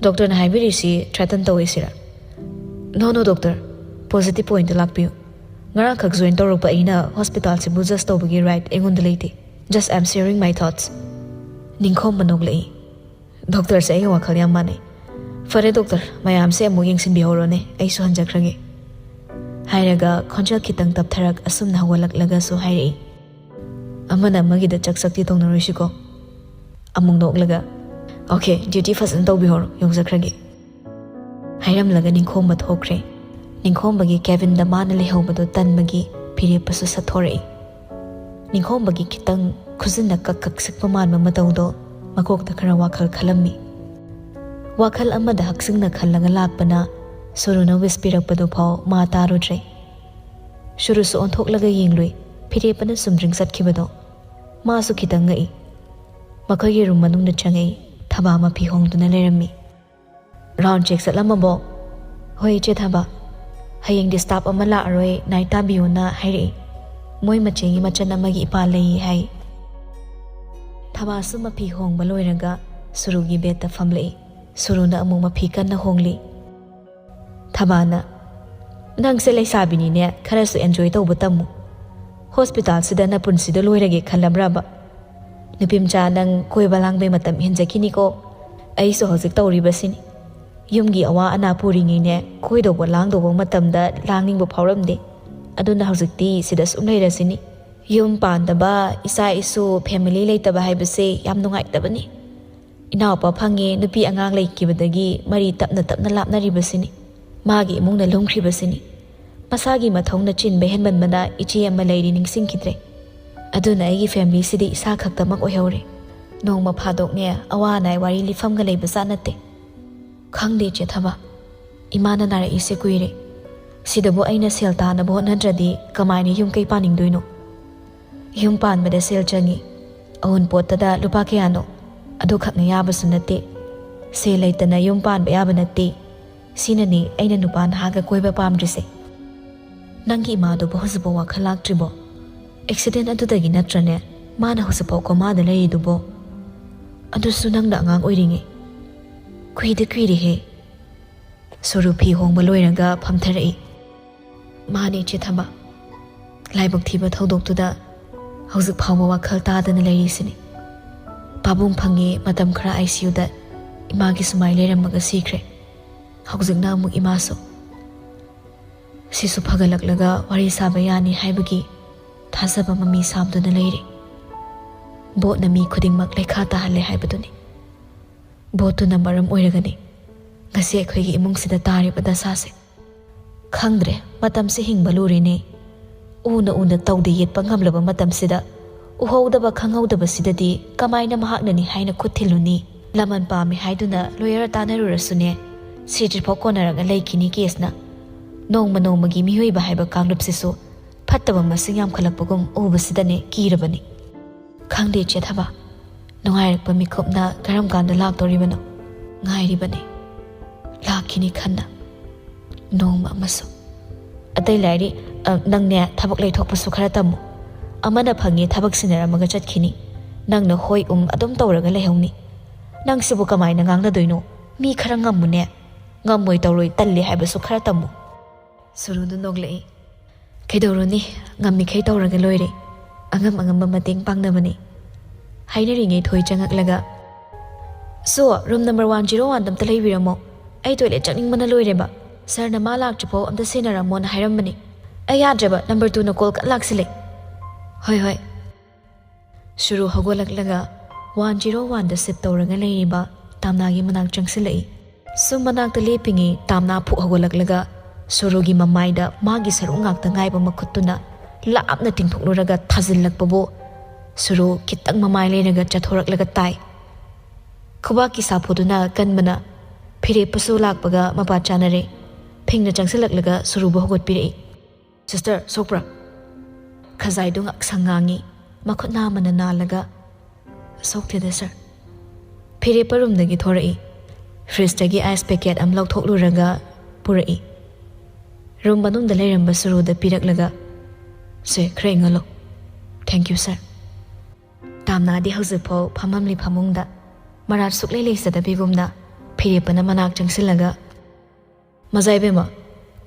ꯗꯣꯛꯇꯔꯅ ꯍꯥꯏꯕꯤꯔꯤꯁꯤ ꯊ꯭ꯔꯦꯇꯟ ꯇꯧꯋꯦ ꯁꯤꯔꯥ? "No, no, doctor. ꯄꯣꯖꯤꯇꯤꯚ ꯄꯣꯏꯟꯠꯇ ꯂꯥꯛꯄꯤꯌꯨ꯫ ꯉꯔꯥꯡꯈꯛ ꯖꯣꯏꯟ ꯇꯧꯔꯛꯄ ꯑꯩꯅ ꯍꯣꯁꯄꯤꯇꯥꯜꯁꯤꯕꯨ ꯖꯁ ꯇꯧꯕꯒꯤ ꯔꯥꯏꯠ ꯑꯩꯉꯣꯟꯗ ꯂꯩꯇꯦ꯫ Just I'm sharing my thoughts"꯫ ꯅꯤꯡꯈꯣꯝꯕ ꯅꯣꯛꯂꯛꯏ꯫ "ꯗꯣꯛꯇꯔꯁꯦ ꯑꯩꯒ ꯋꯥꯈꯜ ꯌꯥꯝ ꯃꯥꯟꯅꯩ꯫ ꯐꯔꯦ ꯗꯣꯛꯇꯔ, ꯃꯌꯥꯝꯁꯦ ꯑꯃꯨꯛ ꯌꯦꯡꯁꯤꯟꯕꯤꯍꯧꯔꯣꯅꯦ, ꯑꯩꯁꯨ ꯍꯟꯖꯈ꯭ꯔꯒꯦ"꯫ ꯍꯥꯏꯔꯒ ꯈꯣꯟꯖꯦꯜ ꯈꯤꯇꯪ ꯇꯞꯊꯔꯛ ꯑꯁꯨꯝꯅ ꯍꯧꯒꯠꯂꯛꯂꯒꯁꯨ ꯍꯥꯏꯔꯛꯏ, "ꯑꯃꯅ ꯑꯃꯒꯤꯗ ꯆꯛ ꯆꯛꯇꯤ ꯇꯧꯅꯔꯣꯏꯁꯤꯀꯣ"꯫ ꯑꯃꯨꯛ ꯅꯣꯛꯂꯒ, "ꯑꯣꯀꯦ, ꯗ꯭ꯌꯨꯇꯤ ꯐꯖꯅ ꯇꯧꯕꯤꯍꯧꯔꯣ, ꯌꯧꯖꯈ꯭ꯔꯒꯦ," ꯍꯥꯏꯔꯝꯂꯒ ꯅꯤꯡꯈꯣꯝꯕ ꯊꯣꯛꯈ꯭ꯔꯦ꯫ ꯅꯤꯡꯈꯣꯝꯕꯒꯤ ꯀꯦꯕꯤꯟꯗ ꯃꯥꯅ ꯂꯩꯍꯧꯕꯗꯣ ꯇꯟꯕꯒꯤ ꯐꯤꯔꯦꯞꯄꯁꯨ ꯁꯠꯊꯣꯔꯛꯏ꯫ ꯅꯤꯡꯈꯣꯝꯕꯒꯤ ꯈꯤꯇꯪ ꯈꯨꯖꯤꯟꯅ ꯀꯛ ꯀꯛ ꯁꯤꯛꯄ ꯃꯥꯟꯕ ꯃꯇꯧꯗꯣ ꯃꯀꯣꯛꯇ ꯈꯔ ꯋꯥꯈꯜ ꯈꯜꯂꯝꯃꯤ꯫ ꯋꯥꯈꯜ ꯑꯃꯗ ꯍꯛꯆꯤꯡꯅ ꯈꯜꯂꯒ ꯂꯥꯛꯄꯅ ꯁꯨꯔꯨꯅ ꯋꯤꯁ ꯄꯤꯔꯛꯄꯗꯨ ꯐꯥꯎ ꯃꯥ ꯇꯥꯔꯨꯗ꯭ꯔꯦ꯫ ꯁꯨꯔꯨꯁꯨ ꯑꯣꯟꯊꯣꯛꯂꯒ ꯌꯦꯡꯂꯨꯏ, ꯐꯤꯔꯦꯞꯄꯅ ꯆꯨꯝꯗ꯭ꯔꯤꯡ ꯆꯠꯈꯤꯕꯗꯣ꯫ ꯃꯥꯁꯨ ꯈꯤꯇꯪ ꯉꯛꯏ꯫ ꯃꯈꯣꯏꯒꯤ ꯔꯨꯝ ꯃꯅꯨꯡꯗ ꯆꯪꯉꯛꯏ꯫ ꯊꯕꯥ ꯃꯐꯤ ꯍꯣꯡꯗꯨꯅ ꯂꯩꯔꯝꯃꯤ꯫ "ꯔꯥꯎꯟ ꯆꯦꯛ ꯆꯠꯂꯝꯃꯕꯣ?" "ꯍꯣꯏ, ꯏꯆꯦ ꯊꯕꯥ꯫ ꯍꯌꯦꯡꯗꯤ ꯁ꯭ꯇꯥꯐ ꯑꯃ ꯂꯥꯛꯑꯔꯣꯏ, ꯅꯥꯏꯠ ꯇꯥꯕꯤꯌꯣꯅ ꯍꯥꯏꯔꯛꯏ꯫ ꯃꯣꯏ ꯃꯆꯦꯒꯤ ꯃꯆꯟ ꯑꯃꯒꯤ ꯏꯄꯥ ꯂꯩꯌꯦ ꯍꯥꯏ꯫" ꯊꯕꯥꯁꯨ ꯃꯐꯤ ꯍꯣꯡꯕ ꯂꯣꯏꯔꯒ ꯁꯨꯔꯨꯒꯤ ꯕꯦꯗꯇ ꯐꯝꯂꯛꯏ꯫ ꯁꯨꯔꯨꯅ ꯑꯃꯨꯛ ꯃꯐꯤ ꯀꯟꯅ ꯍꯣꯡꯂꯤ꯫ ꯊꯕꯥꯅ, "ꯅꯪꯁꯦ ꯂꯩꯁꯥꯕꯤꯅꯤꯅꯦ, ꯈꯔꯁꯨ ꯑꯦꯟꯖꯣꯏ ꯇꯧꯕ ꯇꯝꯃꯨ꯫ ꯍꯣꯁꯄꯤꯇꯥꯜꯁꯤꯗ ꯅꯄꯨꯟꯁꯤꯗꯣ ꯂꯣꯏꯔꯒꯦ ꯈꯜꯂꯕ꯭ꯔꯕ? ꯅꯨꯄꯤꯃꯆꯥ, ꯅꯪ ꯀꯣꯏꯕ ꯂꯥꯡꯕꯩ ꯃꯇꯝ ꯍꯦꯟꯖꯈꯤꯅꯤꯀꯣ꯫ ꯑꯩꯁꯨ ꯍꯧꯖꯤꯛ ꯇꯧꯔꯤꯕꯁꯤꯅꯤ꯫ ꯌꯨꯝꯒꯤ ꯑꯋꯥ ꯑꯅꯥ ꯄꯨꯔꯤꯉꯩꯅꯦ, ꯀꯣꯏꯗꯧꯕ ꯂꯥꯡꯗꯧꯕ ꯃꯇꯝꯗ ꯂꯥꯡꯅꯤꯡꯕ ꯐꯥꯎꯔꯝꯗꯦ꯫ ꯑꯗꯨꯅ ꯍꯧꯖꯤꯛꯇꯤ ꯁꯤꯗ ꯁꯨꯝ ꯂꯩꯔꯁꯤꯅꯤ꯫ ꯌꯨꯝ ꯄꯥꯟꯗꯕ, ꯏꯆꯥ ꯏꯁꯨ, ꯐꯦꯃꯤꯂꯤ ꯂꯩꯇꯕ ꯍꯥꯏꯕꯁꯦ ꯌꯥꯝ ꯅꯨꯡꯉꯥꯏꯇꯕꯅꯤ꯫ ꯏꯅꯥꯎꯄꯥ ꯐꯪꯉꯦ, ꯅꯨꯄꯤ ꯑꯉꯥꯡ ꯂꯩꯈꯤꯕꯗꯒꯤ ꯃꯔꯤ ꯇꯞꯅ ꯇꯞꯅ ꯂꯥꯞꯅꯔꯤꯕꯁꯤꯅꯤ꯫ ꯃꯥꯒꯤ ꯏꯃꯨꯡꯅ ꯂꯨꯝꯈ꯭ꯔꯤꯕꯁꯤꯅꯤ꯫ ꯃꯁꯥꯒꯤ ꯃꯊꯧꯅ ꯆꯤꯟꯕ ꯍꯦꯟꯃꯟꯕꯅ ꯏꯆꯦ ꯑꯃ ꯂꯩꯔꯤ ꯅꯤꯡꯁꯤꯡꯈꯤꯗ꯭ꯔꯦ꯫ ꯑꯗꯨꯅ ꯑꯩꯒꯤ ꯐꯦꯃꯤꯂꯤꯁꯤꯗꯤ ꯏꯁꯥ ꯈꯛꯇꯃꯛ ꯑꯣꯏꯍꯧꯔꯦ꯫ ꯅꯣꯡꯃ ꯐꯥꯗꯣꯛꯅꯦ, ꯑꯋꯥ ꯑꯅꯥꯏ ꯋꯥꯔꯤ ꯂꯤꯐꯝꯒ ꯂꯩꯕ ꯖꯥꯠ ꯅꯠꯇꯦ꯫" "ꯈꯪꯗꯦ, ꯏꯆꯦ ꯊꯕꯥ꯫ ꯏꯃꯥꯅ ꯅꯥꯔꯛꯏꯁꯦ ꯀꯨꯏꯔꯦ꯫ ꯁꯤꯗꯕꯨ ꯑꯩꯅ ꯁꯦꯜ ꯇꯥꯅꯕ ꯍꯣꯠꯅꯗ꯭ꯔꯗꯤ ꯀꯃꯥꯏꯅ ꯌꯨꯝ ꯀꯩ ꯄꯥꯅꯤꯡꯗꯣꯏꯅꯣ? ꯌꯨꯝ ꯄꯥꯟꯕꯗ ꯁꯦꯜ ꯆꯪꯉꯤ꯫ ꯑꯎꯟꯄꯣꯠꯇꯗ ꯂꯨꯄꯥ ꯀꯌꯥꯅꯣ? ꯑꯗꯨꯈꯛꯅ ꯌꯥꯕꯁꯨ ꯅꯠꯇꯦ꯫ ꯁꯦꯜ ꯂꯩꯇꯅ ꯌꯨꯝ ꯄꯥꯟꯕ ꯌꯥꯕ ꯅꯠꯇꯦ꯫ ꯁꯤꯅꯅꯤ ꯑꯩꯅ ꯅꯨꯄꯥ ꯅꯍꯥꯒ ꯀꯣꯏꯕ ꯄꯥꯝꯗ꯭ꯔꯤꯁꯦ꯫" "ꯅꯪꯒꯤ ꯏꯃꯥꯗꯨꯕꯨ ꯍꯧꯖꯤꯛꯐꯥꯎ ꯋꯥꯈꯜ ꯂꯥꯛꯇ꯭ꯔꯤꯕꯣ? ꯑꯦꯛꯁꯤꯗꯦꯟ ꯑꯗꯨꯗꯒꯤ ꯅꯠꯇ꯭ꯔꯅꯦ ꯃꯥꯅ ꯍꯧꯖꯤꯛꯐꯥꯎ ꯀꯣꯃꯥꯗ ꯂꯩꯔꯤꯗꯨꯕꯣ? ꯑꯗꯨꯁꯨ ꯅꯪꯅ ꯑꯉꯥꯡ ꯑꯣꯏꯔꯤꯉꯩ꯫ ꯀꯨꯏꯗꯤ ꯀꯨꯏꯔꯦꯍꯦ꯫" ꯁꯨꯔꯨ ꯐꯤ ꯍꯣꯡꯕ ꯂꯣꯏꯔꯒ ꯐꯝꯊꯔꯛꯏ꯫ "ꯃꯥꯅꯦ, ꯏꯆꯦ ꯊꯕꯥ꯫ ꯂꯥꯏꯕꯛ ꯊꯤꯕ ꯊꯧꯗꯣꯛꯇꯨꯗ ꯍꯧꯖꯤꯛ ꯐꯥꯎꯕ ꯋꯥꯈꯜ ꯇꯥꯗꯅ ꯂꯩꯔꯤꯁꯤꯅꯤ꯫ ꯄꯥꯕꯨꯡ ꯐꯪꯉꯦ, ꯃꯇꯝ ꯈꯔ ꯑꯥꯏ ꯁꯤ ꯌꯨꯗ ꯏꯃꯥꯒꯤ ꯁꯨꯃꯥꯏ ꯂꯩꯔꯝꯃꯒ ꯁꯤꯈ꯭ꯔꯦ꯫ ꯍꯧꯖꯤꯛꯅ ꯑꯃꯨꯛ ꯏꯃꯥꯁꯨ꯫ ꯁꯤꯁꯨ ꯐꯒꯠꯂꯛꯂꯒ ꯋꯥꯔꯤ ꯁꯥꯕ ꯌꯥꯅꯤ ꯍꯥꯏꯕꯒꯤ ꯊꯥꯖꯕ ꯃꯃꯤ ꯁꯥꯝꯗꯨꯅ ꯂꯩꯔꯤ꯫" ꯕꯣꯠꯅ ꯃꯤ ꯈꯨꯗꯤꯡꯃꯛ ꯂꯩꯈꯥ ꯇꯥꯍꯜꯂꯦ ꯍꯥꯏꯕꯗꯨꯅꯤ꯫ ꯕꯣꯠꯇꯨꯅ ꯃꯔꯝ ꯑꯣꯏꯔꯒꯅꯤ ꯉꯁꯤ ꯑꯩꯈꯣꯏꯒꯤ ꯏꯃꯨꯡꯁꯤꯗ ꯇꯥꯔꯤꯕ ꯗꯁꯥꯁꯦ꯫ ꯈꯪꯗ꯭ꯔꯦ, ꯃꯇꯝꯁꯦ ꯍꯤꯡꯕ ꯂꯨꯔꯦꯅꯦ꯫ ꯎꯅ ꯎꯅ ꯇꯧꯗ ꯌꯦꯠꯄ ꯉꯝꯂꯕ ꯃꯇꯝꯁꯤꯗ ꯎꯍꯧꯗꯕ ꯈꯪꯍꯧꯗꯕꯁꯤꯗꯗꯤ ꯀꯃꯥꯏꯅ ꯃꯍꯥꯛꯅꯅꯤ ꯍꯥꯏꯅ ꯈꯨꯠ ꯊꯤꯜꯂꯨꯅꯤ? ꯂꯃꯟ ꯄꯥꯝꯃꯤ ꯍꯥꯏꯗꯨꯅ ꯂꯣꯌꯔ ꯇꯥꯟꯅꯔꯨꯔꯁꯨꯅꯦ, ꯁꯤꯗ꯭ꯔꯤꯐꯥꯎ ꯀꯣꯟꯅꯔꯒ ꯂꯩꯈꯤꯅꯤ ꯀꯦꯁꯅ꯫ ꯅꯣꯡꯃ ꯅꯣꯡꯃꯒꯤ ꯃꯤꯑꯣꯏꯕ ꯍꯥꯏꯕ ꯀꯥꯡꯂꯨꯞꯁꯤꯁꯨ ꯐꯠꯇꯕ ꯃꯁꯤꯡ ꯌꯥꯝꯈꯠꯂꯛꯄꯒꯨꯝ ꯎꯕꯁꯤꯗꯅꯦ ꯀꯤꯔꯕꯅꯤ꯫ ꯈꯪꯗꯦ ꯆꯦꯊꯕ, ꯅꯨꯡꯉꯥꯏꯔꯛꯄ ꯃꯤꯀꯨꯞꯅ ꯀꯔꯝ ꯀꯥꯟꯗ ꯂꯥꯛꯇꯧꯔꯤꯕꯅꯣ? ꯉꯥꯏꯔꯤꯕꯅꯤ꯫ ꯂꯥꯛꯈꯤꯅꯤ ꯈꯟꯅ꯫ ꯅꯣꯡꯃ ꯑꯃꯁꯨ꯫ ꯑꯇꯩ ꯂꯥꯏꯔꯤ, ꯑ, ꯅꯪꯅꯦ ꯊꯕꯛ ꯂꯩꯊꯣꯛꯄꯁꯨ ꯈꯔ ꯇꯝꯃꯨ꯫ ꯑꯃꯅ ꯐꯪꯉꯦ ꯊꯕꯛ ꯁꯤꯟꯅꯔꯝꯃꯒ ꯆꯠꯈꯤꯅꯤ꯫ ꯅꯪꯅ ꯍꯣꯏ ꯎꯝ ꯑꯗꯨꯝ ꯇꯧꯔꯒ ꯂꯩꯍꯧꯅꯤ꯫ ꯅꯪꯁꯤꯕꯨ ꯀꯃꯥꯏꯅ ꯉꯥꯡꯅꯗꯣꯏꯅꯣ? ꯃꯤ ꯈꯔ ꯉꯝꯃꯨꯅꯦ꯫ ꯉꯝꯃꯣꯏ ꯇꯧꯔꯣꯏ ꯇꯜꯂꯤ ꯍꯥꯏꯕꯁꯨ ꯈꯔ ꯇꯝꯃꯨ꯫ ꯁꯨꯔꯨꯗꯨ ꯅꯣꯛꯂꯛꯏ꯫ ꯀꯩꯗꯧꯔꯨꯅꯤ? ꯉꯝꯃꯤꯈꯩ ꯇꯧꯔꯒ ꯂꯣꯏꯔꯦ꯫ ꯑꯉꯝ ꯑꯉꯝꯕ ꯃꯇꯦꯡ ꯄꯥꯡꯅꯕꯅꯤ꯫ ꯍꯥꯏꯅꯔꯤꯉꯩ ꯊꯣꯏ ꯆꯪꯉꯛꯂꯒ, "ꯁꯣ, ꯔꯨꯝ ꯅꯝꯕꯔ ꯋꯥꯟ ꯖꯤꯔꯣ ꯋꯥꯟꯗ ꯑꯝꯇ ꯂꯩꯕꯤꯔꯝꯃꯣ꯫ ꯑꯩ ꯇꯣꯏꯂꯦꯠ ꯆꯠꯅꯤꯡꯕꯅ ꯂꯣꯏꯔꯦꯕ꯫ ꯁꯥꯔꯅ ꯃꯥ ꯂꯥꯛꯇ꯭ꯔꯤꯐꯥꯎ ꯑꯝꯇ ꯁꯦꯟꯅꯔꯝꯃꯣꯅ ꯍꯥꯏꯔꯝꯕꯅꯤ꯫ ꯑꯩ ꯌꯥꯗ꯭ꯔꯦꯕ, ꯅꯝꯕꯔ ꯇꯨꯅ ꯀꯣꯜ ꯀꯟꯅ ꯂꯥꯛꯁꯤꯜꯂꯦ꯫" "ꯍꯣꯏ, ꯍꯣꯏ꯫" ꯁꯨꯔꯨ ꯍꯧꯒꯠꯂꯛꯂꯒ ꯋꯥꯟ ꯖꯤꯔꯣ ꯋꯥꯟꯗ ꯁꯤꯞ ꯇꯧꯔꯒ ꯂꯩꯔꯤꯕ ꯇꯥꯝꯅꯥꯒꯤ ꯃꯅꯥꯛ ꯆꯪꯁꯤꯜꯂꯛꯏ꯫ ꯁꯨꯝ ꯃꯅꯥꯛꯇ ꯂꯦꯞꯄꯤꯉꯩ ꯇꯥꯝꯅꯥ ꯐꯨꯛ ꯍꯧꯒꯠꯂꯛꯂꯒ ꯁꯨꯔꯨꯒꯤ ꯃꯃꯥꯏꯗ ꯃꯥꯒꯤ ꯁꯔꯨ ꯉꯥꯛꯇ ꯉꯥꯏꯕ ꯃꯈꯨꯠꯇꯨꯅ ꯂꯥꯞꯅ ꯇꯤꯡꯊꯣꯛꯂꯨꯔꯒ ꯊꯥꯖꯤꯜꯂꯛꯄꯕꯨ ꯁꯨꯔꯨ ꯈꯤꯇꯪ ꯃꯃꯥꯏ ꯂꯩꯔꯒ ꯆꯠꯊꯣꯔꯛꯂꯒ ꯇꯥꯏ꯫ ꯈꯨꯕꯥꯛꯀꯤ ꯁꯥꯐꯨꯗꯨꯅ ꯀꯟꯕꯅ ꯐꯤꯔꯦꯞꯄꯁꯨ ꯂꯥꯛꯄꯒ ꯃꯄꯥ ꯆꯥꯅꯔꯦ꯫ ꯐꯤꯡꯅ ꯆꯪꯁꯤꯜꯂꯛꯂꯒ ꯁꯨꯔꯨꯕꯨ ꯍꯧꯒꯠꯄꯤꯔꯛꯏ꯫ "ꯁꯤꯁꯇꯔ, ꯁꯣꯛꯄ꯭ꯔꯥ?" ꯈꯖꯥꯏꯗꯨ ꯉꯥꯛꯁꯪ ꯉꯥꯡꯉꯤ꯫ ꯃꯈꯨꯠ ꯅꯥꯝꯃꯅ ꯅꯥꯜꯂꯒ, "ꯁꯣꯛꯇꯦꯗ, ꯁꯥꯔ꯫" ꯐꯤꯔꯦꯞꯄ ꯔꯨꯝꯗꯒꯤ ꯊꯣꯔꯛꯏ꯫ ꯐ꯭ꯔꯤꯖꯇꯒꯤ ꯑꯥꯏꯁ ꯄꯦꯀꯦꯠ ꯑꯃ ꯂꯧꯊꯣꯛꯂꯨꯔꯒ ꯄꯨꯔꯛꯏ꯫ ꯔꯨꯝ ꯃꯅꯨꯡꯗ ꯂꯩꯔꯝꯕ ꯁꯨꯔꯨꯗ ꯄꯤꯔꯛꯂꯒ, "ꯁꯦ, ꯈꯔ ꯏꯪꯍꯜꯂꯣ꯫" "ꯊꯦꯡꯀ꯭ꯌꯨ, ꯁꯥꯔ꯫" ꯇꯥꯝꯅꯥꯗꯤ ꯍꯧꯖꯤꯛꯐꯥꯎ ꯐꯝꯃꯝꯂꯤ ꯐꯃꯨꯡꯗ꯫ ꯃꯔꯥꯠ ꯁꯨꯛꯂꯩ ꯂꯩꯖꯗꯕꯤꯒꯨꯝꯅ ꯐꯤꯔꯦꯞꯄꯅ ꯃꯅꯥꯛ ꯆꯪꯁꯤꯜꯂꯒ, "ꯃꯖꯥ ꯏꯕꯦꯝꯃ,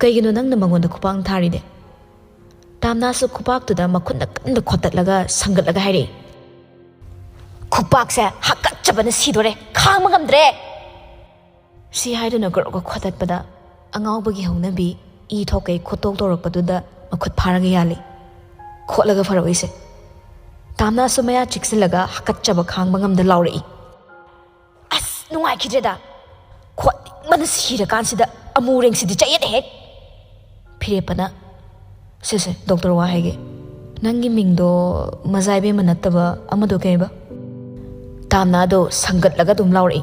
ꯀꯩꯒꯤꯅꯣ ꯅꯪꯅ ꯃꯉꯣꯟꯗ ꯈꯨꯄꯥꯛ ꯊꯥꯔꯤꯗꯤ?" ꯇꯥꯝꯅꯥꯁꯨ ꯈꯨꯄꯥꯛꯇꯨꯗ ꯃꯈꯨꯠꯅ ꯀꯟꯅ ꯈꯣꯠꯇꯠꯂꯒ ꯁꯪꯒꯠꯂꯒ ꯍꯥꯏꯔꯛꯏ꯫ "ꯈꯨꯄꯥꯛꯁꯦ ꯍꯥꯀꯠꯆꯕꯅ ꯁꯤꯗꯣꯔꯦ, ꯈꯥꯡꯕ ꯉꯝꯗ꯭ꯔꯦ!" ꯁꯤ ꯍꯥꯏꯗꯨꯅ ꯒ꯭ꯔꯣꯛꯒ ꯈꯣꯠꯇꯠꯄꯗ ꯑꯉꯥꯎꯕꯒꯤ ꯍꯧꯅꯕꯤ ꯏ ꯊꯣꯛꯀꯩ ꯈꯣꯠꯇꯣꯛ ꯇꯧꯔꯛꯄꯗꯨꯗ ꯃꯈꯨꯠ ꯐꯥꯔꯒ ꯌꯥꯜꯂꯤ꯫ "ꯈꯣꯠꯂꯒ ꯐꯔꯛꯑꯣꯏꯁꯦ꯫" ꯇꯥꯝꯅꯥꯁꯨ ꯃꯌꯥ ꯆꯤꯛꯁꯤꯜꯂꯒ ꯍꯥꯀꯠꯆꯕ ꯈꯥꯡꯕ ꯉꯝꯗ ꯂꯥꯎꯔꯛꯏ꯫ "ꯑꯁ, ꯅꯨꯡꯉꯥꯏꯈꯤꯗ꯭ꯔꯦꯗ꯫ ꯈꯣꯠꯅꯤꯡꯕꯅ ꯁꯤꯔꯀꯥꯟꯁꯤꯗ ꯑꯃꯨꯔꯦꯡꯁꯤꯗꯤ ꯆꯌꯦꯠꯅ ꯍꯦꯛ!" ꯐꯤꯔꯦꯞꯄꯅ, "ꯁꯦ, ꯁꯦ, ꯗꯣꯛꯇꯔ, ꯋꯥ ꯍꯥꯏꯒꯦ꯫ ꯅꯪꯒꯤ ꯃꯤꯡꯗꯣ ꯃꯖꯥ ꯏꯕꯦꯝꯃ ꯅꯠꯇꯕ ꯑꯃꯗꯣ ꯀꯩꯕ?" ꯇꯥꯝꯅꯥꯗꯣ ꯁꯪꯒꯠꯂꯒ ꯑꯗꯨꯝ ꯂꯥꯎꯔꯛꯏ꯫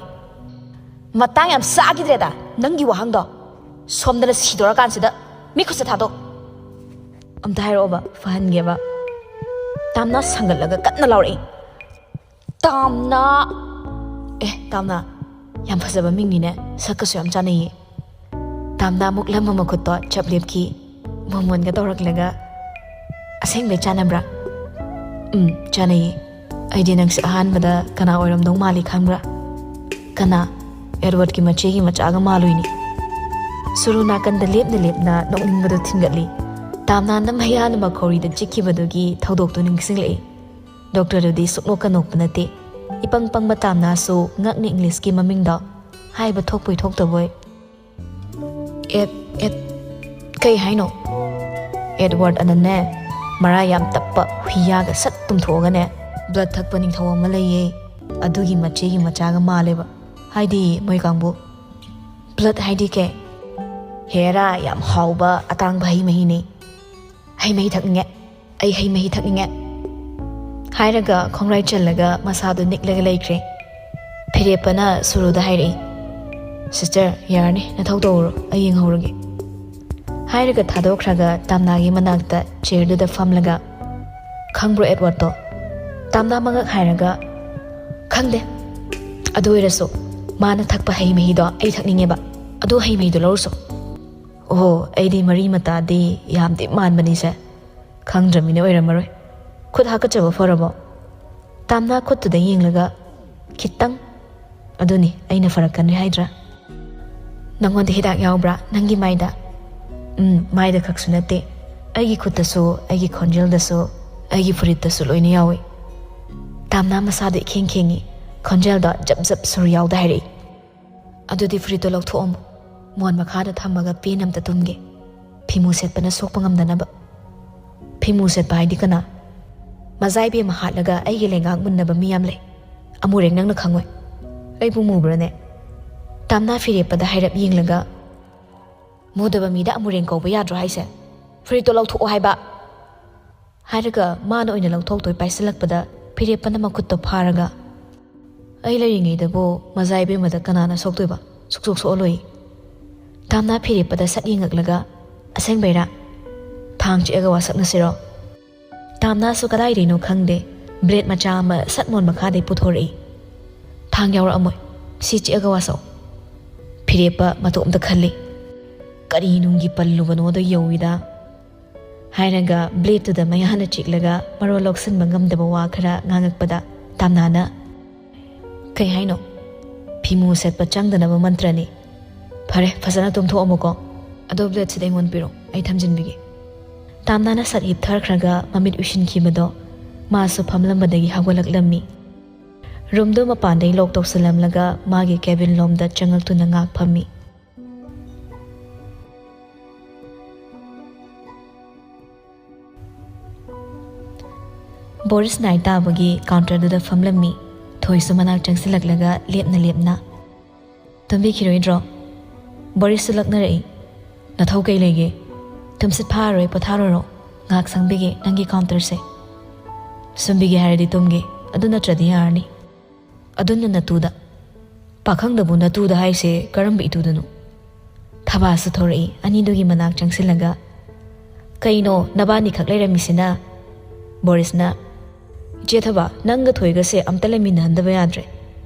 "ꯃꯇꯥꯡ ꯌꯥꯝ ꯆꯥꯈꯤꯗ꯭ꯔꯦꯗ, ꯅꯪꯒꯤ ꯋꯥꯍꯪꯗꯣ꯫ ꯁꯣꯝꯗꯅ ꯁꯤꯗꯣꯔꯀꯥꯟꯁꯤꯗ꯫ ꯃꯤ ꯈꯨꯠꯁꯦ ꯊꯥꯗꯣꯛ꯫ ꯑꯝꯇ ꯍꯥꯏꯔꯛꯑꯣꯕ, ꯐꯍꯟꯒꯦꯕ꯫" ꯇꯥꯝꯅꯥ ꯁꯪꯒꯠꯂꯒ ꯀꯟꯅ ꯂꯥꯎꯔꯛꯏ꯫ "ꯇꯥꯝꯅꯥ!" "ꯑꯦ, ꯇꯥꯝꯅꯥ, ꯌꯥꯝ ꯐꯖꯕ ꯃꯤꯡꯅꯤꯅꯦ, ꯁꯛꯀꯁꯨ ꯌꯥꯝ ꯆꯥꯟꯅꯩꯌꯦ꯫" ꯇꯥꯝꯅꯥ ꯃꯨꯛꯂꯝꯕ ꯃꯈꯨꯠꯇꯣ ꯆꯞ ꯂꯦꯞꯈꯤ꯫ ꯃꯣꯃꯣꯟꯒ ꯇꯧꯔꯛꯂꯒ, "ꯑꯁꯦꯡꯕꯩ ꯆꯥꯟꯅꯕ꯭ꯔꯥ?" "ꯎꯝ, ꯆꯥꯟꯅꯩꯌꯦ꯫ ꯑꯩꯗꯤ ꯅꯪꯁꯦ ꯑꯍꯥꯟꯕꯗ ꯀꯅꯥ ꯑꯣꯏꯔꯝꯗꯧ ꯃꯥꯜꯂꯤ ꯈꯪꯕ꯭ꯔꯥ?" "ꯀꯅꯥ?" "ꯑꯦꯗꯋꯥꯔꯗꯀꯤ ꯃꯆꯦꯒꯤ ꯃꯆꯥꯒ ꯃꯥꯜꯂꯨꯏꯅꯤ꯫" ꯁꯨꯔꯨ ꯅꯥꯀꯟꯗ ꯂꯦꯞꯅ ꯂꯦꯞꯅ ꯅꯣꯛꯅꯤꯡꯕꯗꯨ ꯊꯤꯟꯒꯠꯂꯤ꯫ ꯇꯥꯝꯅꯥꯅ ꯃꯌꯥꯅ ꯃꯈꯧꯔꯤꯗ ꯆꯤꯛꯈꯤꯕꯗꯨꯒꯤ ꯊꯧꯗꯣꯛꯇꯨ ꯅꯤꯡꯁꯤꯡꯂꯛꯏ꯫ ꯗꯣꯛꯇꯔꯗꯨꯗꯤ ꯁꯨꯛꯅꯣꯛꯀ ꯅꯣꯛꯄ ꯅꯠꯇꯦ꯫ ꯏꯄꯪ ꯄꯪꯕ ꯇꯥꯝꯅꯥꯁꯨ ꯉꯛꯅ ꯏꯪꯂꯤꯁꯀꯤ ꯃꯃꯤꯡꯗꯣ ꯍꯥꯏꯕ ꯊꯣꯛꯄꯣꯏ ꯊꯣꯛꯇꯕꯣꯏ꯫ "ꯑꯦꯠ, ꯑꯦꯠ, ꯀꯩ ꯍꯥꯏꯅꯣ?" "ꯑꯦꯗꯋꯥꯔꯗ ꯑꯅꯅꯦ, ꯃꯔꯥ ꯌꯥꯝ ꯇꯞꯄ ꯍꯨꯏꯌꯥꯒ ꯁꯠ ꯇꯨꯝꯊꯣꯛꯑꯒꯅꯦ, ꯕ꯭ꯂꯗ ꯊꯛꯄ ꯅꯤꯡꯊꯧ ꯑꯃ ꯂꯩꯌꯦ, ꯑꯗꯨꯒꯤ ꯃꯆꯦꯒꯤ ꯃꯆꯥꯒ ꯃꯥꯜꯂꯦꯕ, ꯍꯥꯏꯗꯤ ꯃꯣꯏ ꯀꯥꯡꯕꯨ꯫" "ꯕ꯭ꯂꯗ ꯍꯥꯏꯗꯤ ꯀꯩ?" "ꯍꯦꯔꯥ, ꯌꯥꯝ ꯍꯥꯎꯕ ꯑꯇꯥꯡꯕ ꯍꯩ ꯃꯍꯤꯅꯦ꯫" "ꯍꯩ ꯃꯍꯤ ꯊꯛꯅꯤꯡꯉꯦ, ꯑꯩ ꯍꯩ ꯃꯍꯤ ꯊꯛꯅꯤꯡꯉꯦ꯫" ꯍꯥꯏꯔꯒ ꯈꯣꯡꯔꯥꯏ ꯆꯜꯂꯒ ꯃꯁꯥꯗꯨ ꯅꯤꯛꯂꯒ ꯂꯩꯈ꯭ꯔꯦ꯫ ꯐꯤꯔꯦꯞꯄꯅ ꯁꯨꯔꯨꯗ ꯍꯥꯏꯔꯛꯏ, "ꯁꯤꯁꯇꯔ, ꯌꯥꯔꯅꯤ, ꯅꯊꯧ ꯇꯧꯔꯨꯔꯣ, ꯑꯩ ꯌꯦꯡꯍꯧꯔꯒꯦ꯫" ꯍꯥꯏꯔꯒ ꯊꯥꯗꯣꯛꯈ꯭ꯔꯒ ꯇꯥꯝꯅꯥꯒꯤ ꯃꯅꯥꯛꯇ ꯆꯤꯌꯔꯗꯨꯗ ꯐꯝꯂꯒ, "ꯈꯪꯕ꯭ꯔꯣ ꯑꯦꯗꯋꯥꯔꯗꯇꯣ?" ꯇꯥꯝꯅꯥ ꯃꯉꯛ ꯍꯥꯏꯔꯒ, "ꯈꯪꯗꯦ꯫ ꯑꯗꯨ ꯑꯣꯏꯔꯁꯨ ꯃꯥꯅ ꯊꯛꯄ ꯍꯩ ꯃꯍꯤꯗꯣ ꯑꯩ ꯊꯛꯅꯤꯡꯉꯦꯕ꯫ ꯑꯗꯨ ꯍꯩ ꯃꯍꯤꯗꯣ ꯂꯧꯔꯨꯁꯣ꯫" "ꯑꯣꯍꯣ, ꯑꯩꯗꯤ ꯃꯔꯤ ꯃꯇꯥꯗꯤ ꯌꯥꯝꯗꯤ ꯃꯥꯟꯕꯅꯤꯁꯦ꯫ ꯈꯪꯗ꯭ꯔꯃꯤꯅ ꯑꯣꯏꯔꯝꯃꯔꯣꯏ꯫ ꯈꯨꯠ ꯍꯥꯀꯠꯆꯕ ꯐꯔꯕꯣ?" ꯇꯥꯝꯅꯥ ꯈꯨꯠꯇꯨꯗ ꯌꯦꯡꯂꯒ, "ꯈꯤꯇꯪ꯫ ꯑꯗꯨꯅꯤ ꯑꯩꯅ ꯐꯔꯛꯀꯅꯤ ꯍꯥꯏꯗ꯭ꯔꯥ?" "ꯅꯪꯉꯣꯟꯗ ꯍꯤꯗꯥꯛ ꯌꯥꯎꯕ꯭ꯔꯥ ꯅꯪꯒꯤ ꯃꯥꯏꯗ?" "ꯎꯝ, ꯃꯥꯏꯗ ꯈꯛꯁꯨ ꯅꯠꯇꯦ꯫ ꯑꯩꯒꯤ ꯈꯨꯠꯇꯁꯨ, ꯑꯩꯒꯤ ꯈꯣꯟꯖꯦꯜꯗꯁꯨ, ꯑꯩꯒꯤ ꯐꯨꯔꯤꯠꯇꯁꯨ ꯂꯣꯏꯅ ꯌꯥꯎꯏ꯫" ꯇꯥꯝꯅꯥ ꯃꯁꯥꯗ ꯏꯈꯦꯡ ꯈꯦꯡꯉꯤ꯫ ꯈꯣꯟꯖꯦꯜꯗꯣ ꯖꯞ ꯖꯞ ꯁꯨꯔꯨ ꯌꯥꯎꯗ ꯍꯥꯏꯔꯛꯏ꯫ "ꯑꯗꯨꯗꯤ ꯐꯨꯔꯤꯠꯇꯣ ꯂꯧꯊꯣꯛꯑꯝꯃꯣ꯫ ꯃꯣꯟ ꯃꯈꯥꯗ ꯊꯝꯃꯒ ꯄꯦꯟ ꯑꯝꯇ ꯇꯨꯝꯒꯦ꯫ ꯐꯤꯃꯨ ꯁꯦꯠꯄꯅ ꯁꯣꯛꯄ ꯉꯝꯗꯅꯕ꯫" "ꯐꯤꯃꯨ ꯁꯦꯠꯄ ꯍꯥꯏꯗꯤ ꯀꯅꯥ?" ꯃꯖꯥ ꯏꯕꯦꯝꯃ ꯍꯥꯠꯂꯒ ꯑꯩꯒꯤ ꯂꯩꯉꯥꯛ ꯃꯨꯟꯅꯕ ꯃꯤ ꯌꯥꯝ ꯂꯩ꯫ ꯑꯃꯨꯔꯦꯡ, ꯅꯪꯅ ꯈꯪꯉꯣꯏ꯫ ꯑꯩꯕꯨ ꯃꯨꯕ꯭ꯔꯅꯦ? ꯇꯥꯝꯅꯥ ꯐꯤꯔꯦꯞꯄꯗ ꯍꯥꯏꯔꯞ ꯌꯦꯡꯂꯒ, "ꯃꯨꯗꯕ ꯃꯤꯗ ꯑꯃꯨꯔꯦꯡ ꯀꯧꯕ ꯌꯥꯗ꯭ꯔꯣ ꯍꯥꯏꯁꯦ? ꯐꯨꯔꯤꯠꯇꯣ ꯂꯧꯊꯣꯛꯑꯣ ꯍꯥꯏꯕ!" ꯍꯥꯏꯔꯒ ꯃꯥꯅ ꯑꯣꯏꯅ ꯂꯧꯊꯣꯛꯇꯣꯏ ꯄꯥꯏꯁꯤꯜꯂꯛꯄꯗ ꯐꯤꯔꯦꯞꯄꯅ ꯃꯈꯨꯠꯇꯣ ꯐꯥꯔꯒ, "ꯑꯩ ꯂꯩꯔꯤꯉꯩꯗꯕꯨ ꯃꯖꯥ ꯏꯕꯦꯝꯃꯗ ꯀꯅꯥꯅ ꯁꯣꯛꯇꯣꯏꯕ? ꯁꯨꯛꯁꯣꯛ ꯁꯣꯛꯑꯂꯣꯏ꯫" ꯇꯥꯝꯅꯥ ꯐꯤꯔꯦꯞꯄꯗ ꯁꯠ ꯌꯦꯡꯉꯛꯂꯒ, "ꯑꯁꯦꯡꯕꯩꯔꯥ? ꯊꯥꯡ ꯆꯤꯛꯑꯒ ꯋꯥꯁꯛꯅꯁꯤꯔꯣ?" ꯇꯥꯝꯅꯥꯁꯨ ꯀꯗꯥꯏꯗꯩꯅꯣ ꯈꯪꯗꯦ, ꯕ꯭ꯂꯦꯗ ꯃꯆꯥ ꯑꯃ ꯁꯠ ꯃꯣꯟ ꯃꯈꯥꯗꯩ ꯄꯨꯊꯣꯔꯛꯏ꯫ "ꯊꯥꯡ ꯌꯥꯎꯔꯛꯑꯝꯃꯣꯏ, ꯁꯤ ꯆꯤꯛꯑꯒ ꯋꯥꯁꯛꯑꯣ꯫" ꯐꯤꯔꯦꯞꯄ ꯃꯇꯣꯝꯇ ꯈꯜꯂꯤ꯫ ꯀꯔꯤ ꯅꯨꯡꯒꯤ ꯄꯜꯂꯨꯕꯅꯣꯗꯣ ꯌꯧꯏꯗ꯫ ꯍꯥꯏꯔꯒ ꯕ꯭ꯂꯦꯗꯇꯨꯗ ꯃꯌꯥꯅ ꯆꯤꯛꯂꯒ ꯃꯔꯣꯜ ꯂꯧꯁꯤꯟꯕ ꯉꯝꯗꯕ ꯋꯥ ꯈꯔ ꯉꯥꯡꯉꯛꯄꯗ ꯇꯥꯝꯅꯥꯅ, "ꯀꯩ ꯍꯥꯏꯅꯣ? ꯐꯤꯃꯨ ꯁꯦꯠꯄ ꯆꯪꯗꯅꯕ ꯃꯟꯇ꯭ꯔꯅꯤ꯫ ꯐꯔꯦ, ꯐꯖꯅ ꯇꯨꯝꯊꯣꯛꯑꯝꯃꯨꯀꯣ꯫ ꯑꯗꯣ ꯕ꯭ꯂꯦꯗꯁꯤꯗ ꯑꯩꯉꯣꯟꯗ ꯄꯤꯔꯣ, ꯑꯩ ꯊꯝꯖꯤꯟꯕꯤꯒꯦ꯫" ꯇꯥꯝꯅꯥꯅ ꯁꯠ ꯍꯤꯞꯊꯈ꯭ꯔꯒ ꯃꯃꯤꯠ ꯎꯏꯁꯤꯟꯈꯤꯕꯗꯣ ꯃꯥꯁꯨ ꯐꯝꯂꯝꯕꯗꯒꯤ ꯍꯧꯒꯠꯂꯛꯂꯝꯃꯤ꯫ ꯔꯨꯝꯗꯨ ꯃꯄꯥꯟꯗꯩ ꯂꯣꯛ ꯇꯧꯁꯤꯜꯂꯝꯂꯒ ꯃꯥꯒꯤ ꯀꯦꯕꯤꯟ ꯂꯣꯝꯗ ꯆꯪꯉꯛꯇꯨꯅ ꯉꯥꯛ ꯐꯝꯃꯤ꯫ ꯕꯣꯔꯤꯁ ꯅꯥꯏꯠ ꯇꯥꯕꯒꯤ ꯀꯥꯎꯟꯇꯔꯗꯨꯗ ꯐꯝꯂꯝꯃꯤ꯫ ꯊꯣꯏꯁꯨ ꯃꯅꯥꯛ ꯆꯪꯁꯤꯜꯂꯛꯂꯒ ꯂꯦꯞꯅ ꯂꯦꯞꯅ, "ꯇꯨꯝꯕꯤꯈꯤꯔꯣꯏꯗ꯭ꯔꯣ?" ꯕꯣꯔꯤꯁꯁꯨ ꯂꯛꯅꯔꯛꯏ꯫ "ꯅꯊꯧ ꯀꯩ ꯂꯩꯒꯦ? ꯇꯨꯝꯁꯤꯠ ꯐꯥꯔꯔꯣꯏ, ꯄꯣꯊꯥꯔꯨꯔꯣ꯫ ꯉꯥꯏꯍꯥꯛ ꯁꯪꯕꯤꯒꯦ ꯅꯪꯒꯤ ꯀꯥꯎꯟꯇꯔꯁꯦ꯫" "ꯁꯨꯝꯕꯤꯒꯦ ꯍꯥꯏꯔꯗꯤ ꯇꯨꯝꯒꯦ, ꯑꯗꯨ ꯅꯠꯇ꯭ꯔꯗꯤ ꯌꯥꯔꯅꯤ꯫" "ꯑꯗꯨꯅ ꯅꯇꯨꯗ?" "ꯄꯥꯈꯪꯗꯕꯨ ꯅꯇꯨꯗ ꯍꯥꯏꯁꯦ ꯀꯔꯝꯕ ꯏꯇꯨꯗꯅꯣ?" ꯊꯕꯥꯁꯨ ꯊꯣꯔꯛꯏ ꯑꯅꯤꯗꯨꯒꯤ ꯃꯅꯥꯛ ꯆꯪꯁꯤꯜꯂꯒ꯫ "ꯀꯩꯅꯣ ꯅꯕꯥꯅꯤꯈꯛ ꯂꯩꯔꯝꯃꯤꯁꯤꯅ?" ꯕꯣꯔꯤꯁꯅ, "ꯏꯆꯦ ꯊꯕꯥ, ꯅꯪꯒ ꯊꯣꯏꯒꯁꯦ ꯑꯝꯇ ꯂꯩꯃꯤꯟꯅꯍꯟꯗꯕ ꯌꯥꯗ꯭ꯔꯦ꯫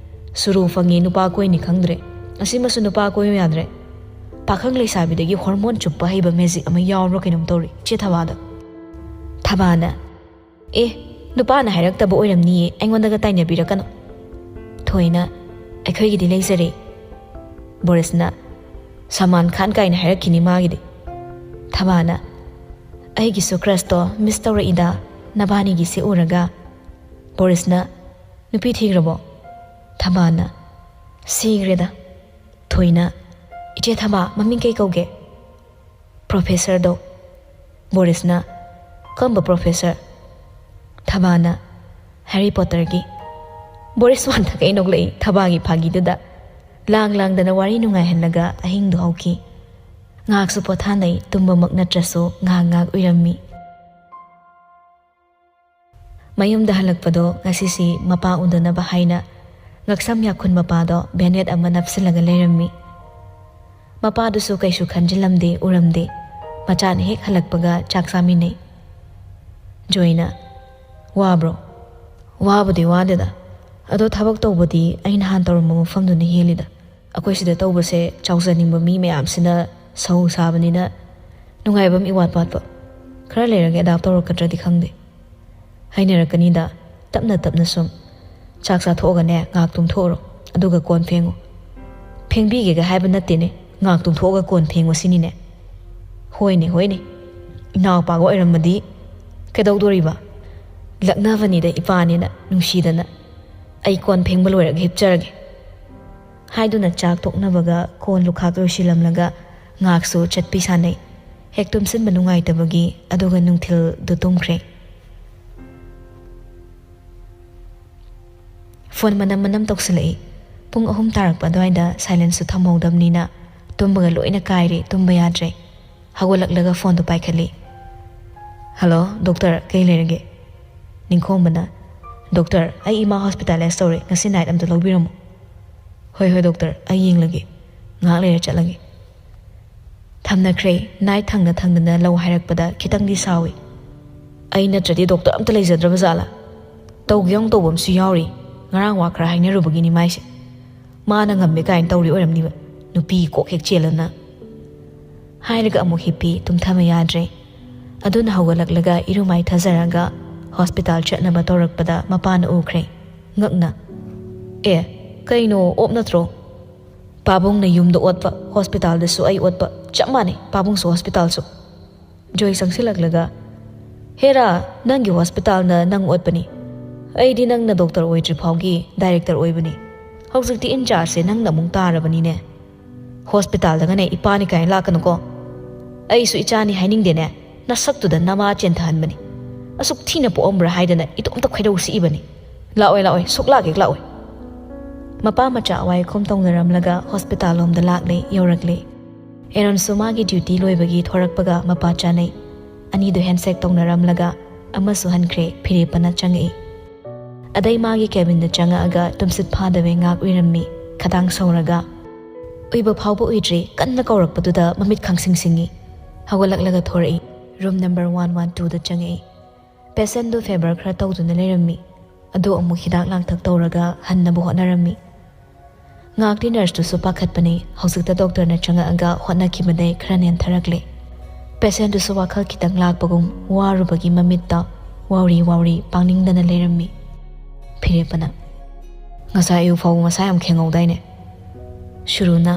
ꯁꯨꯔꯨ ꯐꯪꯉꯤ ꯅꯨꯄꯥ ꯀꯣꯏꯅꯤ ꯈꯪꯗ꯭ꯔꯦ, ꯑꯁꯤꯃꯁꯨ ꯅꯨꯄꯥ ꯀꯣꯏꯌꯨ ꯌꯥꯗ꯭ꯔꯦ꯫ ꯄꯥꯈꯪ ꯂꯩꯁꯥꯕꯤꯗꯒꯤ ꯍꯣꯔꯃꯣꯟ ꯆꯨꯞꯄ ꯍꯩꯕ ꯃꯦꯖꯤꯛ ꯑꯃ ꯌꯥꯎꯕ꯭ꯔꯥ ꯀꯩꯅꯣꯝ ꯇꯧꯔꯤ ꯏꯆꯦ ꯊꯕꯥꯗ꯫" ꯊꯕꯥꯅ, "ꯑꯦ, ꯅꯨꯄꯥꯅ ꯍꯥꯏꯔꯛꯇꯕ ꯑꯣꯏꯔꯝꯅꯤꯌꯦ, ꯑꯩꯉꯣꯟꯗꯒ ꯇꯥꯏꯅꯕꯤꯔꯛꯀꯅꯨ꯫" ꯊꯣꯏꯅ, "ꯑꯩꯈꯣꯏꯒꯤꯗꯤ ꯂꯩꯖꯔꯦ꯫" ꯕꯣꯔꯤꯁꯅ, "ꯁꯜꯃꯥꯟ ꯈꯥꯟ ꯀꯥꯏꯅ ꯍꯥꯏꯔꯛꯈꯤꯅꯤ ꯃꯥꯒꯤꯗꯤ꯫" ꯊꯕꯥꯅ, "ꯑꯩꯒꯤꯁꯨ ꯀ꯭ꯔꯁꯇꯣ ꯃꯤꯁ ꯇꯧꯔꯛꯏꯗ ꯅꯕꯥꯅꯤꯒꯤꯁꯦ ꯎꯔꯒ꯫" ꯕꯣꯔꯤꯁꯅ, "ꯅꯨꯄꯤ ꯊꯤꯈ꯭ꯔꯕꯣ?" ꯊꯕꯥꯅ, "ꯁꯤꯈ꯭ꯔꯦꯗ꯫" ꯊꯣꯏꯅ, "ꯏꯆꯦ ꯊꯕꯥ, ꯃꯃꯤꯡ ꯀꯩ ꯀꯧꯒꯦ?" "ꯄ꯭ꯔꯣꯐꯦꯁꯔꯗꯣ꯫" ꯕꯣꯔꯤꯁꯅ, "ꯀꯔꯝꯕ ꯄ꯭ꯔꯣꯐꯦꯁꯔ?" ꯊꯕꯥꯅ ꯍꯦꯔꯤ ꯄꯣꯇꯔꯒꯤ꯫ ꯕꯣꯔꯤꯁ ꯋꯥꯟꯊꯛ ꯀꯩ ꯅꯣꯛꯂꯛꯏ ꯊꯕꯥꯒꯤ ꯐꯥꯒꯤꯗꯨꯗ꯫ ꯂꯥꯡ ꯂꯥꯡꯗꯅ ꯋꯥꯔꯤ ꯅꯨꯡꯉꯥꯏꯍꯜꯂꯒ ꯑꯍꯤꯡꯗꯣ ꯍꯧꯈꯤ꯫ ꯉꯥꯏꯍꯥꯛꯁꯨ ꯄꯣꯊꯥꯅꯩ, ꯇꯨꯝꯕꯃꯛ ꯅꯠꯇ꯭ꯔꯁꯨ ꯉꯥꯏꯍꯥꯛ ꯉꯥꯏꯍꯥꯛ ꯎꯏꯔꯝꯃꯤ꯫ ꯃꯌꯨꯝꯗ ꯍꯜꯂꯛꯄꯗꯣ ꯉꯁꯤꯁꯤ ꯃꯄꯥ ꯎꯅꯅꯕ ꯍꯥꯏꯅ ꯉꯛꯁꯝ ꯌꯥꯈꯨꯟ ꯃꯄꯥꯗꯣ ꯕꯦꯅꯦꯠ ꯑꯃ ꯅꯞꯁꯤꯜꯂꯒ ꯂꯩꯔꯝꯃꯤ꯫ ꯃꯄꯥꯗꯨꯁꯨ ꯀꯩꯁꯨ ꯈꯟꯖꯤꯜꯂꯝꯗꯦ, ꯎꯔꯝꯗꯦ꯫ ꯃꯆꯥꯅ ꯍꯦꯛ ꯍꯜꯂꯛꯄꯒ ꯆꯥꯛ ꯆꯥꯃꯤꯟꯅꯩ꯫ ꯖꯣꯏꯅ, "ꯋꯥꯕ꯭ꯔꯣ?" "ꯋꯥꯕꯨꯗꯤ ꯋꯥꯗꯦꯗ, ꯑꯗꯣ ꯊꯕꯛ ꯇꯧꯕꯗꯤ ꯑꯩ ꯅꯍꯥꯟ ꯇꯧꯔꯝꯕ ꯃꯐꯝꯗꯨꯅ ꯍꯦꯜꯂꯤꯗ꯫ ꯑꯩꯈꯣꯏ ꯁꯤꯗ ꯇꯧꯕꯁꯦ ꯆꯥꯎꯖꯅꯤꯡꯕ ꯃꯤ ꯃꯌꯥꯝꯁꯤꯅ ꯁꯧ ꯁꯥꯕꯅꯤꯅ ꯅꯨꯡꯉꯥꯏꯕ ꯑꯃ ꯏꯋꯥꯠ ꯋꯥꯠꯄ꯫ ꯈꯔ ꯂꯩꯔꯒ ꯑꯦꯗꯥꯞ ꯇꯧꯔꯛꯀꯗ꯭ꯔꯗꯤ ꯈꯪꯗꯦ꯫ ꯍꯥꯏꯅꯔꯛꯀꯅꯤꯗ, ꯇꯞꯅ ꯇꯞꯅ ꯁꯨꯝ꯫ ꯆꯥꯛ ꯆꯥꯊꯣꯛꯑꯒꯅꯦ ꯉꯥꯏꯍꯥꯛ ꯇꯨꯝꯊꯣꯛꯎꯔꯣ, ꯑꯗꯨꯒ ꯀꯣꯟ ꯐꯦꯡꯉꯨ꯫" "ꯐꯦꯡꯕꯤꯒꯦꯒ ꯍꯥꯏꯕ ꯅꯠꯇꯦꯅꯦ, ꯉꯥꯏꯍꯥꯛ ꯇꯨꯝꯊꯣꯛꯑꯒ ꯀꯣꯟ ꯐꯦꯡꯉꯨ ꯁꯤꯅꯤꯅꯦ꯫" "ꯍꯣꯏꯅꯦ, ꯍꯣꯏꯅꯦ, ꯏꯅꯥꯎꯄꯥꯒ ꯑꯣꯏꯔꯝꯃꯗꯤ ꯀꯩꯗꯧꯗꯣꯔꯤꯕ? ꯂꯛꯅꯕꯅꯤꯗ ꯏꯄꯥꯅꯤꯅ ꯅꯨꯡꯁꯤꯗꯅ꯫ ꯑꯩ ꯀꯣꯟ ꯐꯦꯡꯕ ꯂꯣꯏꯔꯒ ꯍꯤꯞꯆꯔꯒꯦ꯫" ꯍꯥꯏꯗꯨꯅ ꯆꯥꯛ ꯊꯣꯛꯅꯕꯒ ꯀꯣꯟ ꯂꯨꯈꯥꯛ ꯂꯣꯏꯁꯤꯜꯂꯝꯂꯒ ꯉꯥꯏꯍꯥꯛꯁꯨ ꯆꯠꯄꯤ ꯁꯥꯟꯅꯩ꯫ ꯍꯦꯛ ꯇꯨꯝꯁꯤꯟꯕ ꯅꯨꯡꯉꯥꯏꯇꯕꯒꯤ, ꯑꯗꯨꯒ ꯅꯨꯡꯊꯤꯜꯗꯨ ꯇꯨꯝꯈ꯭ꯔꯦ꯫ ꯐꯣꯟ ꯃꯅꯝ ꯃꯅꯝ ꯇꯧꯁꯤꯜꯂꯛꯏ꯫ ꯄꯨꯡ ꯑꯍꯨꯝ ꯇꯥꯔꯛꯄ ꯑꯗꯨꯋꯥꯏꯗ ꯁꯥꯏꯂꯦꯟꯁꯁꯨ ꯊꯝꯍꯧꯗꯕꯅꯤꯅ ꯇꯨꯝꯕꯒ ꯂꯣꯏꯅ ꯀꯥꯏꯔꯦ, ꯇꯨꯝꯕ ꯌꯥꯗ꯭ꯔꯦ꯫ ꯍꯧꯒꯠꯂꯛꯂꯒ ꯐꯣꯟꯗꯣ ꯄꯥꯏꯈꯠꯂꯤ꯫ "ꯍꯜꯂꯣ, ꯗꯣꯛꯇꯔ, ꯀꯩ ꯂꯩꯔꯒꯦ?" ꯅꯤꯡꯈꯣꯝꯕꯅ, "ꯗꯣꯛꯇꯔ, ꯑꯩ ꯏꯃꯥ ꯍꯣꯁꯄꯤꯇꯥꯂꯥꯏꯁ ꯇꯧꯔꯦ, ꯉꯁꯤ ꯅꯥꯏꯠ ꯑꯝꯇ ꯂꯧꯕꯤꯔꯝꯃꯣ꯫" "ꯍꯣꯏ, ꯍꯣꯏ, ꯗꯣꯛꯇꯔ, ꯑꯩ ꯌꯦꯡꯂꯒꯦ, ꯉꯥꯏꯍꯥꯛ ꯂꯩꯔ ꯆꯠꯂꯒꯦ꯫" ꯊꯝꯅꯈ꯭ꯔꯦ꯫ ꯅꯥꯏꯠ ꯊꯪꯅ ꯊꯪꯅꯅ ꯂꯧ ꯍꯥꯏꯔꯛꯄꯗ ꯈꯤꯇꯪꯗꯤ ꯁꯥꯎꯏ꯫ "ꯑꯩ ꯅꯠꯇ꯭ꯔꯗꯤ ꯗꯣꯛꯇꯔ ꯑꯝꯇ ꯂꯩꯖꯗ꯭ꯔꯕ ꯖꯥꯠꯂꯥ? ꯇꯧꯒꯦ ꯌꯥꯎꯅ ꯇꯧꯕ ꯑꯃꯁꯨ ꯌꯥꯎꯔꯤ꯫ ꯉꯔꯥꯡ ꯋꯥ ꯈꯔ ꯍꯥꯏꯅꯔꯨꯕꯒꯤꯅꯤ ꯃꯥꯏꯁꯦ꯫ ꯃꯥꯅ ꯉꯝꯃꯦ ꯀꯥꯏꯅ ꯇꯧꯔꯤ ꯑꯣꯏꯔꯝꯅꯤꯕ꯫ ꯅꯨꯄꯤ ꯀꯣꯛ ꯍꯦꯛ ꯆꯦꯜꯂꯅ꯫" ꯍꯥꯏꯔꯒ ꯑꯃꯨꯛ ꯍꯤꯞꯄꯤ, ꯇꯨꯝꯊꯕ ꯌꯥꯗ꯭ꯔꯦ꯫ ꯑꯗꯨꯅ ꯍꯧꯒꯠꯂꯛꯂꯒ ꯏꯔꯨ ꯃꯥꯏꯊꯖꯔꯒ ꯍꯣꯁꯄꯤꯇꯥꯜ ꯆꯠꯅꯕ ꯇꯧꯔꯛꯄꯗ ꯃꯄꯥꯅ ꯎꯈ꯭ꯔꯦ꯫ ꯉꯛꯅ, "ꯑꯦ, ꯀꯩꯅꯣ, ꯑꯣꯞ ꯅꯠꯇ꯭ꯔꯣ? ꯄꯥꯕꯨꯡꯅ ꯌꯨꯝꯗ ꯑꯣꯠꯄ, ꯍꯣꯁꯄꯤꯇꯥꯜꯗꯁꯨ ꯑꯩ ꯑꯣꯠꯄ, ꯆꯞ ꯃꯥꯟꯅꯩ, ꯄꯥꯕꯨꯡꯁꯨ ꯍꯣꯁꯄꯤꯇꯥꯜꯁꯨ꯫" ꯖꯣꯏ ꯆꯪꯁꯤꯜꯂꯛꯂꯒ, "ꯍꯦꯔꯥ, ꯅꯪꯒꯤ ꯍꯣꯁꯄꯤꯇꯥꯜꯅ ꯅꯪ ꯑꯣꯠꯄꯅꯤ꯫ ꯑꯩꯗꯤ ꯅꯪꯅ ꯗꯣꯛꯇꯔ ꯑꯣꯏꯗ꯭ꯔꯤ ꯐꯥꯎꯒꯤ ꯗꯥꯏꯔꯦꯛꯇꯔ ꯑꯣꯏꯕꯅꯤ꯫ ꯍꯧꯖꯤꯛꯇꯤ ꯏꯟꯆꯥꯔꯖꯁꯦ ꯅꯪꯅ ꯑꯃꯨꯛ ꯇꯥꯔꯕꯅꯤꯅꯦ꯫ ꯍꯣꯁꯄꯤꯇꯥꯜꯗꯒꯅꯦ ꯏꯄꯥꯅꯤ ꯀꯥꯏꯅ ꯂꯥꯛꯀꯅꯨꯀꯣ꯫ ꯑꯩꯁꯨ ꯏꯆꯥꯅꯤ ꯍꯥꯏꯅꯤꯡꯗꯦꯅꯦ, ꯅꯁꯛꯇꯨꯗ ꯅꯃꯥ ꯆꯦꯟꯊꯍꯟꯕꯅꯤ꯫" ꯑꯁꯨꯛ ꯊꯤꯅ ꯄꯣꯛꯑꯝꯕ꯭ꯔꯥ ꯍꯥꯏꯗꯅ ꯏꯇꯣꯝꯇ ꯈꯣꯏꯗꯧ ꯁꯤꯛꯏꯕꯅꯤ꯫ "ꯂꯥꯛꯑꯣꯏ, ꯂꯥꯛꯑꯣꯏ, ꯁꯨꯛ ꯂꯥꯛꯀꯦ, ꯂꯥꯛꯑꯣꯏ"꯫ ꯃꯄꯥ ꯃꯆꯥ ꯋꯥꯏꯈꯨꯝ ꯇꯧꯅꯔꯝꯂꯒ ꯍꯣꯁꯄꯤꯇꯥꯜ ꯂꯣꯝꯗ ꯂꯥꯛꯂꯦ, ꯌꯧꯔꯛꯂꯦ꯫ ꯑꯦꯔꯣꯟꯁꯨ ꯃꯥꯒꯤ ꯗ꯭ꯌꯨꯇꯤ ꯂꯣꯏꯕꯒꯤ ꯊꯣꯔꯛꯄꯒ ꯃꯄꯥ ꯆꯥꯅꯩ꯫ ꯑꯅꯤꯗꯨ ꯍꯦꯟꯁꯦꯛ ꯇꯧꯅꯔꯝꯂꯒ ꯑꯃꯁꯨ ꯍꯟꯈ꯭ꯔꯦ, ꯐꯤꯔꯦꯞꯄꯅ ꯆꯪꯉꯛꯏ꯫ ꯑꯗꯩ ꯃꯥꯒꯤ ꯀꯦꯕꯤꯟꯗ ꯆꯪꯉꯛꯑꯒ ꯇꯨꯝꯁꯤꯠ ꯐꯥꯗꯕꯩ ꯉꯥꯛ ꯎꯏꯔꯝꯃꯤ, ꯈꯗꯥꯡ ꯁꯧꯔꯒ꯫ ꯎꯏꯕ ꯐꯥꯎꯕ ꯎꯏꯗ꯭ꯔꯤ, ꯀꯟꯅ ꯀꯧꯔꯛꯄꯗꯨꯗ ꯃꯃꯤꯠ ꯈꯪꯁꯤꯡ ꯁꯤꯡꯉꯤ꯫ ꯍꯧꯒꯠꯂꯛꯂꯒ ꯊꯣꯔꯛꯏ꯫ ꯔꯨꯝ ꯅꯝꯕꯔ ꯋꯥꯟ ꯋꯥꯟ ꯇꯨꯗ ꯆꯪꯉꯛꯏ꯫ ꯄꯦꯁꯦꯟꯗꯨ ꯐꯦꯕꯔ ꯈꯔ ꯇꯧꯗꯨꯅ ꯂꯩꯔꯝꯃꯤ꯫ ꯑꯗꯨ ꯑꯃꯨꯛ ꯍꯤꯗꯥꯛ ꯂꯥꯡꯊꯛ ꯇꯧꯔꯒ ꯍꯟꯅꯕ ꯍꯣꯠꯅꯔꯝꯃꯤ꯫ ꯉꯥꯛꯇꯤ ꯅꯔꯁꯇꯨꯁꯨ ꯄꯥꯈꯠꯄꯅꯤ꯫ ꯍꯧꯖꯤꯛꯇ ꯗꯣꯛꯇꯔꯅ ꯆꯪꯉꯛꯑꯒ ꯍꯣꯠꯅꯈꯤꯕꯗꯩ ꯈꯔ ꯅꯦꯟꯊꯔꯛꯂꯦ꯫ ꯄꯦꯁꯦꯟꯗꯨꯁꯨ ꯋꯥꯈꯜ ꯈꯤꯇꯪ ꯂꯥꯛꯄꯒꯨꯝ ꯋꯥꯔꯨꯕꯒꯤ ꯃꯃꯤꯠꯇ ꯋꯥꯎꯔꯤ ꯋꯥꯎꯔꯤ ꯄꯥꯡꯅꯤꯡꯗꯅ ꯂꯩꯔꯝꯃꯤ꯫ ꯐꯤꯔꯦꯞꯄꯅ, "ꯉꯁꯥꯏ ꯑꯌꯨꯛ ꯐꯥꯎꯕ ꯃꯁꯥ ꯌꯥꯝ ꯈꯦꯡꯍꯧꯗꯥꯏꯅꯦ?" ꯁꯨꯔꯨꯅ,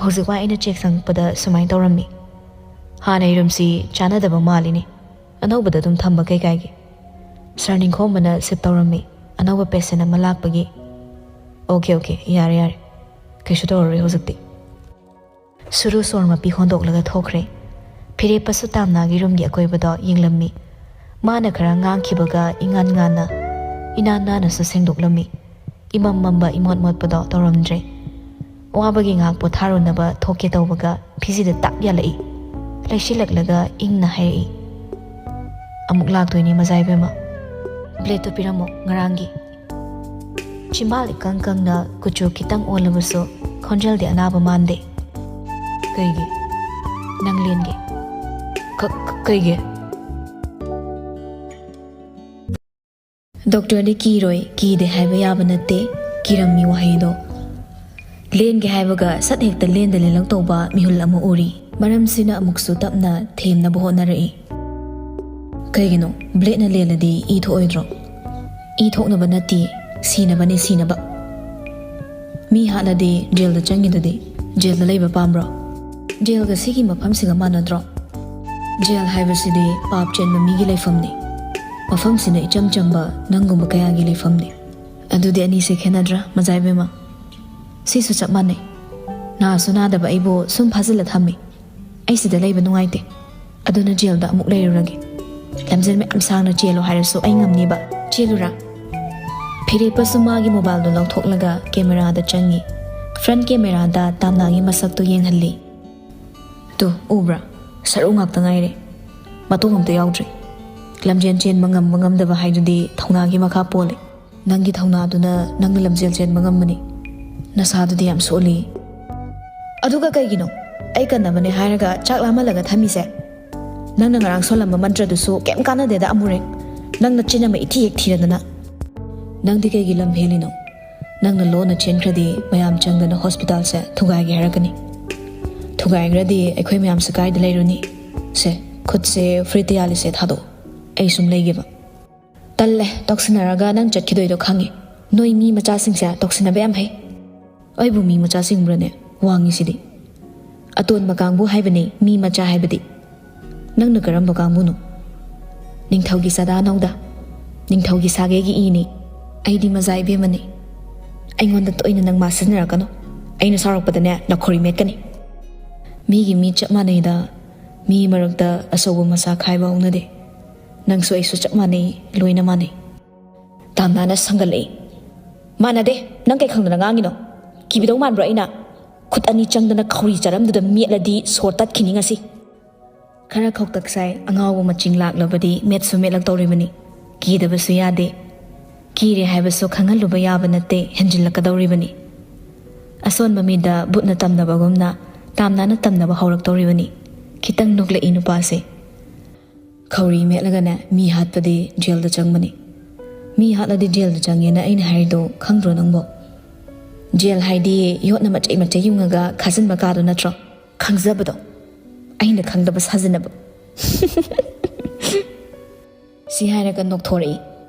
"ꯍꯧꯖꯤꯛ ꯋꯥꯏ ꯑꯩꯅ ꯆꯦꯛ ꯆꯪꯉꯛꯄꯗ ꯁꯨꯃꯥꯏꯅ ꯇꯧꯔꯝꯃꯤ꯫ ꯍꯥꯟꯅꯩ ꯔꯨꯝꯁꯤ ꯆꯥꯟꯅꯗꯕ ꯃꯥꯜꯂꯤꯅꯦ꯫ ꯑꯅꯧꯕꯗ ꯑꯗꯨꯝ ꯊꯝꯕ ꯀꯩ ꯀꯥꯏꯒꯦ?" ꯁꯥꯔ ꯅꯤꯡꯈꯣꯝꯕꯅ ꯁꯤꯞ ꯇꯧꯔꯝꯃꯤ꯫ "ꯑꯅꯧꯕ ꯄꯦꯁꯦꯟ ꯑꯃ ꯂꯥꯛꯄꯒꯤ꯫" "ꯑꯣꯀꯦ, ꯑꯣꯀꯦ, ꯌꯥꯔꯦ, ꯌꯥꯔꯦ꯫ ꯀꯩꯁꯨ ꯇꯧꯔꯔꯣꯏ ꯍꯧꯖꯤꯛꯇꯤ"꯫ ꯁꯨꯔꯨ ꯁꯣꯔ ꯃꯄꯤ ꯍꯣꯟꯗꯣꯛꯂꯒ ꯊꯣꯛꯈ꯭ꯔꯦ꯫ ꯐꯤꯔꯦꯞꯄꯁꯨ ꯇꯥꯝꯅꯥꯒꯤ ꯔꯨꯝꯒꯤ ꯑꯀꯣꯏꯕꯗꯣ ꯌꯦꯡꯂꯝꯃꯤ꯫ ꯃꯥꯅ ꯈꯔ ꯉꯥꯡꯈꯤꯕꯒ ꯏꯉꯥꯟ ꯉꯥꯟꯅ, ꯏꯅꯥꯟ ꯅꯥꯟꯅꯁꯨ ꯁꯦꯡꯗꯣꯛꯂꯝꯃꯤ꯫ ꯏꯃꯝ ꯃꯝꯕ ꯏꯃꯣꯠ ꯃꯣꯠꯄꯗꯣ ꯇꯧꯔꯝꯗ꯭ꯔꯦ꯫ ꯋꯥꯕꯒꯤ ꯉꯥꯏꯍꯥꯛ ꯄꯣꯊꯥꯔꯨꯅꯕ ꯊꯣꯛꯀꯦ ꯇꯧꯕꯒ ꯐꯤꯖꯤꯗ ꯇꯥꯛ ꯌꯥꯜꯂꯛꯏ꯫ ꯂꯩꯁꯤꯜꯂꯛꯂꯒ ꯏꯪꯅ ꯍꯥꯏꯔꯛꯏ, "ꯑꯃꯨꯛ ꯂꯥꯛꯇꯣꯏꯅꯦ ꯃꯖꯥ ꯏꯕꯦꯝꯃ꯫ ꯕ꯭ꯂꯦꯗꯇꯣ ꯄꯤꯔꯝꯃꯣ, ꯉꯔꯥꯡꯒꯤ"꯫ ꯆꯤꯝꯕꯥꯜ ꯏꯀꯪ ꯀꯪꯅ ꯀꯨꯆꯨ ꯈꯤꯇꯪ ꯑꯣꯜꯂꯕꯁꯨ ꯈꯣꯟꯖꯦꯜꯗꯤ ꯑꯅꯥꯕ ꯃꯥꯟꯗꯦ꯫ "ꯀꯩꯒꯤ? ꯅꯪ ꯂꯦꯟꯒꯦ"꯫ "ꯀ-, ꯀ-, ꯀꯩꯒꯤ?" ꯗꯣꯛꯇꯔꯗꯤ ꯀꯤꯔꯣꯏ, ꯀꯤꯗꯦ ꯍꯥꯏꯕ ꯌꯥꯕ ꯅꯠꯇꯦ ꯀꯤꯔꯝꯃꯤ ꯋꯥꯍꯩꯗꯣ꯫ ꯂꯦꯟꯒꯦ ꯍꯥꯏꯕꯒ ꯁꯠ ꯍꯦꯛꯇ ꯂꯦꯟꯗ ꯂꯦꯟꯂꯛꯇꯧꯕ ꯃꯤꯍꯨꯜ ꯑꯃ ꯎꯔꯤ꯫ ꯃꯔꯝꯁꯤꯅ ꯑꯃꯨꯛꯁꯨ ꯇꯞꯅ ꯊꯦꯝꯅꯕ ꯍꯣꯠꯅꯔꯛꯏ꯫ "ꯀꯩꯒꯤꯅꯣ? ꯕ꯭ꯂꯦꯗꯅ ꯂꯦꯜꯂꯗꯤ ꯏ ꯊꯣꯛꯑꯣꯏꯗ꯭ꯔꯣ?" "ꯏ ꯊꯣꯛꯅꯕ ꯅꯠꯇꯦ, ꯁꯤꯅꯕꯅꯦ, ꯁꯤꯅꯕ꯫ ꯃꯤ ꯍꯥꯠꯂꯗꯤ ꯖꯦꯜꯗ ꯆꯪꯉꯤꯗꯨꯗꯤ, ꯖꯦꯜꯗ ꯂꯩꯕ ꯄꯥꯝꯕ꯭ꯔꯣ?" "ꯖꯦꯜꯒ ꯁꯤꯒꯤ ꯃꯐꯝꯁꯤꯒ ꯃꯥꯟꯅꯗ꯭ꯔꯣ? ꯖꯦꯜ ꯍꯥꯏꯕꯁꯤꯗꯤ ꯄꯥꯞ ꯆꯦꯟꯕ ꯃꯤꯒꯤ ꯂꯩꯐꯝꯅꯤ꯫ ꯃꯐꯝꯁꯤꯅ ꯏꯆꯝ ꯆꯝꯕ ꯅꯪꯒꯨꯝꯕ ꯀꯌꯥꯒꯤ ꯂꯩꯐꯝꯅꯤ꯫ ꯑꯗꯨꯗꯤ ꯑꯅꯤꯁꯦ ꯈꯦꯠꯅꯗ꯭ꯔꯥ, ꯃꯖꯥ ꯏꯕꯦꯝꯃ? ꯁꯤꯁꯨ ꯆꯞ ꯃꯥꯟꯅꯩ꯫ ꯅꯥꯁꯨ ꯅꯥꯗꯕ ꯑꯩꯕꯨ ꯁꯨꯝ ꯐꯥꯖꯤꯜꯂ ꯊꯝꯃꯤ꯫ ꯑꯩ ꯁꯤꯗ ꯂꯩꯕ ꯅꯨꯡꯉꯥꯏꯇꯦ꯫ ꯑꯗꯨꯅ ꯖꯦꯜꯗ ꯑꯃꯨꯛ ꯂꯩꯔꯨꯔꯒꯦ"꯫ ꯂꯝꯖꯦꯜ ꯃꯌꯥꯝ ꯁꯥꯡꯅ ꯆꯦꯜꯂꯣ ꯍꯥꯏꯔꯁꯨ ꯑꯩ ꯉꯝꯅꯤꯕ꯫ ꯆꯦꯜꯂꯨꯔꯥ?" ꯐꯤꯔꯦꯞꯄꯁꯨ ꯃꯥꯒꯤ ꯃꯣꯕꯥꯏꯜꯗꯨ ꯂꯧꯊꯣꯛꯂꯒ ꯀꯦꯃꯦꯔꯥꯗ ꯆꯪꯉꯤ꯫ ꯐ꯭ꯔꯟꯠ ꯀꯦꯃꯦꯔꯥꯗ ꯇꯥꯝꯅꯥꯒꯤ ꯃꯁꯛꯇꯨ ꯌꯦꯡꯍꯜꯂꯤ꯫ "ꯇꯨ, ꯎꯕ꯭ꯔꯥ? ꯁꯔꯨ ꯉꯥꯛꯇ ꯉꯥꯏꯔꯦ꯫ ꯃꯇꯣꯡ ꯑꯝꯇ ꯌꯥꯎꯗ꯭ꯔꯦ꯫ ꯂꯝꯖꯦꯟ ꯆꯦꯟꯕ ꯉꯝꯕ ꯉꯝꯗꯕ ꯍꯥꯏꯗꯨꯗꯤ ꯊꯧꯅꯥꯒꯤ ꯃꯈꯥ ꯄꯣꯜꯂꯦ꯫ ꯅꯪꯒꯤ ꯊꯧꯅꯥꯗꯨꯅ ꯅꯪꯅ ꯂꯝꯖꯦꯜ ꯆꯦꯟꯕ ꯉꯝꯕꯅꯤ꯫ ꯅꯁꯥꯗꯨꯗꯤ ꯌꯥꯝ ꯁꯣꯜꯂꯤ꯫" "ꯑꯗꯨꯒ ꯀꯩꯒꯤꯅꯣ ꯑꯩ ꯀꯟꯅꯕꯅꯦ ꯍꯥꯏꯔꯒ ꯆꯥꯛ ꯂꯥꯝꯍꯜꯂꯒ ꯊꯝꯃꯤꯁꯦ? ꯅꯪꯅ ꯉꯔꯥꯡ ꯁꯣꯜꯂꯝꯕ ꯃꯟꯇ꯭ꯔꯗꯨꯁꯨ ꯀꯩꯝ ꯀꯥꯟꯅꯗꯦꯗ ꯑꯃꯨꯔꯦꯡ꯫ ꯅꯪ ꯅꯆꯤꯟ ꯑꯃ ꯏꯊꯤ ꯍꯦꯛ ꯊꯤꯔꯗꯅ꯫ ꯅꯪꯗꯤ ꯀꯩꯒꯤ ꯂꯝ ꯍꯦꯜꯂꯤꯅꯣ? ꯅꯪꯅ ꯂꯣꯟꯅ ꯆꯦꯟꯈ꯭ꯔꯗꯤ ꯃꯌꯥꯝ ꯆꯪꯗꯅ ꯍꯣꯁꯄꯤꯇꯥꯜꯁꯦ ꯊꯨꯒꯥꯏꯒꯦ ꯍꯥꯏꯔꯛꯀꯅꯤ꯫ ꯊꯨꯒꯥꯏꯈ꯭ꯔꯗꯤ ꯑꯩꯈꯣꯏ ꯃꯌꯥꯝꯁꯦ ꯀꯥꯏꯗ ꯂꯩꯔꯨꯅꯤ? ꯁꯦ, ꯈꯨꯠꯁꯦ ꯐꯨꯔꯤꯠꯇ ꯌꯥꯜꯂꯤꯁꯦ ꯊꯥꯗꯣꯛꯑꯣ꯫ ꯑꯩ ꯁꯨꯝ ꯂꯩꯒꯦꯕ꯫" "ꯇꯜꯂꯦ, ꯇꯧꯁꯤꯟꯅꯔꯒ ꯅꯪ ꯆꯠꯈꯤꯗꯣꯏꯗꯣ ꯈꯪꯉꯤ꯫ ꯅꯣꯏ ꯃꯤ ꯃꯆꯥꯁꯤꯡꯁꯦ ꯇꯧꯁꯤꯟꯅꯕ ꯌꯥꯝ ꯍꯩ꯫" "ꯑꯩꯕꯨ ꯃꯤ ꯃꯆꯥ ꯆꯤꯡꯕ꯭ꯔꯅꯦ? ꯋꯥꯡꯉꯤꯁꯤꯗꯤ꯫ ꯑꯇꯣꯟꯕ ꯀꯥꯡꯕꯨ ꯍꯥꯏꯕꯅꯤ ꯃꯤ ꯃꯆꯥ ꯍꯥꯏꯕꯗꯤ꯫ ꯅꯪꯅ ꯀꯔꯝꯕ ꯀꯥꯡꯕꯨꯅꯣ? ꯅꯤꯡꯊꯧꯒꯤ ꯆꯥꯗꯥ ꯅꯧꯗ, ꯅꯤꯡꯊꯧꯒꯤ ꯁꯥꯒꯩꯒꯤ ꯏꯅꯤ꯫ ꯑꯩꯗꯤ ꯃꯖꯥ ꯏꯕꯦꯝꯃꯅꯤ꯫ ꯑꯩꯉꯣꯟꯗ ꯇꯣꯏꯅ ꯅꯪ ꯃꯥ ꯁꯤꯖꯤꯟꯅꯔꯛꯀꯅꯨ꯫ ꯑꯩꯅ ꯁꯥꯎꯔꯛꯄꯗꯅꯦ ꯅꯈꯣꯔꯤ ꯃꯦꯠꯀꯅꯤ꯫ ꯃꯤꯒꯤ ꯃꯤ ꯆꯞ ꯃꯥꯟꯅꯩꯗ꯫ ꯃꯤ ꯃꯔꯛꯇ ꯑꯆꯧꯕ ꯃꯆꯥ ꯈꯥꯏꯕ ꯍꯧꯅꯗꯦ꯫ ꯅꯪꯁꯨ ꯑꯩꯁꯨ ꯆꯞ ꯃꯥꯟꯅꯩ, ꯂꯣꯏꯅ ꯃꯥꯟꯅꯩ꯫" ꯇꯥꯝꯅꯥꯅ ꯁꯪꯒꯠꯂꯛꯏ꯫ "ꯃꯥꯟꯅꯗꯦ꯫ ꯅꯪ ꯀꯩ ꯈꯪꯗꯅ ꯉꯥꯡꯉꯤꯅꯣ? ꯀꯤꯕꯤꯗꯧ ꯃꯥꯟꯕ꯭ꯔꯣ ꯑꯩꯅ? ꯈꯨꯠ ꯑꯅꯤ ꯆꯪꯗꯅ ꯈꯧꯔꯤ ꯆꯔꯝꯗꯨꯗ ꯃꯦꯠꯂꯗꯤ ꯁꯣꯔ ꯇꯠꯈꯤꯅꯤ ꯉꯁꯤ꯫" ꯈꯔ ꯈꯧꯇꯛ ꯁꯥꯏ꯫ ꯑꯉꯥꯎꯕ ꯃꯆꯤꯡ ꯂꯥꯛꯂꯕꯗꯤ ꯃꯦꯠꯁꯨ ꯃꯦꯠꯂꯛꯇꯧꯔꯤꯕꯅꯤ꯫ ꯀꯤꯗꯕꯁꯨ ꯌꯥꯗꯦ꯫ ꯀꯤꯔꯦ ꯍꯥꯏꯕꯁꯨ ꯈꯪꯍꯜꯂꯨꯕ ꯌꯥꯕ ꯅꯠꯇꯦ, ꯍꯦꯟꯖꯤꯜꯂꯛꯀꯗꯧꯔꯤꯕꯅꯤ꯫ ꯑꯁꯣꯟꯕ ꯃꯤꯗ ꯕꯨꯠꯅ ꯇꯝꯅꯕꯒꯨꯝꯅ ꯇꯥꯝꯅꯥꯅ ꯇꯝꯅꯕ ꯍꯧꯔꯛꯇꯧꯔꯤꯕꯅꯤ꯫ ꯈꯤꯇꯪ ꯅꯣꯛꯂꯛꯏ ꯅꯨꯄꯥꯁꯦ꯫ "ꯈꯧꯔꯤ ꯃꯦꯠꯂꯒꯅꯦ ꯃꯤ ꯍꯥꯠꯄꯗꯤ ꯖꯦꯜꯗ ꯆꯪꯕꯅꯤ꯫ ꯃꯤ ꯍꯥꯠꯂꯗꯤ ꯖꯦꯜꯗ ꯆꯪꯉꯦꯅ ꯑꯩꯅ ꯍꯥꯏꯔꯤꯗꯣ ꯈꯪꯗ꯭ꯔꯣ ꯅꯪꯕꯣ? ꯖꯦꯜ ꯍꯥꯏꯗꯤ ꯌꯣꯠꯅ ꯃꯆꯩ ꯃꯆꯩ ꯌꯨꯡꯉꯒ ꯈꯥꯖꯤꯟꯕ ꯀꯥꯗꯣ ꯅꯠꯇ꯭ꯔꯣ? ꯈꯪꯖꯕꯗꯣ꯫ ꯑꯩꯅ ꯈꯪꯗꯕ ꯁꯥꯖꯤꯟꯅꯕ꯫" ꯁꯤ ꯍꯥꯏꯔꯒ ꯅꯣꯛꯊꯣꯔꯛꯏ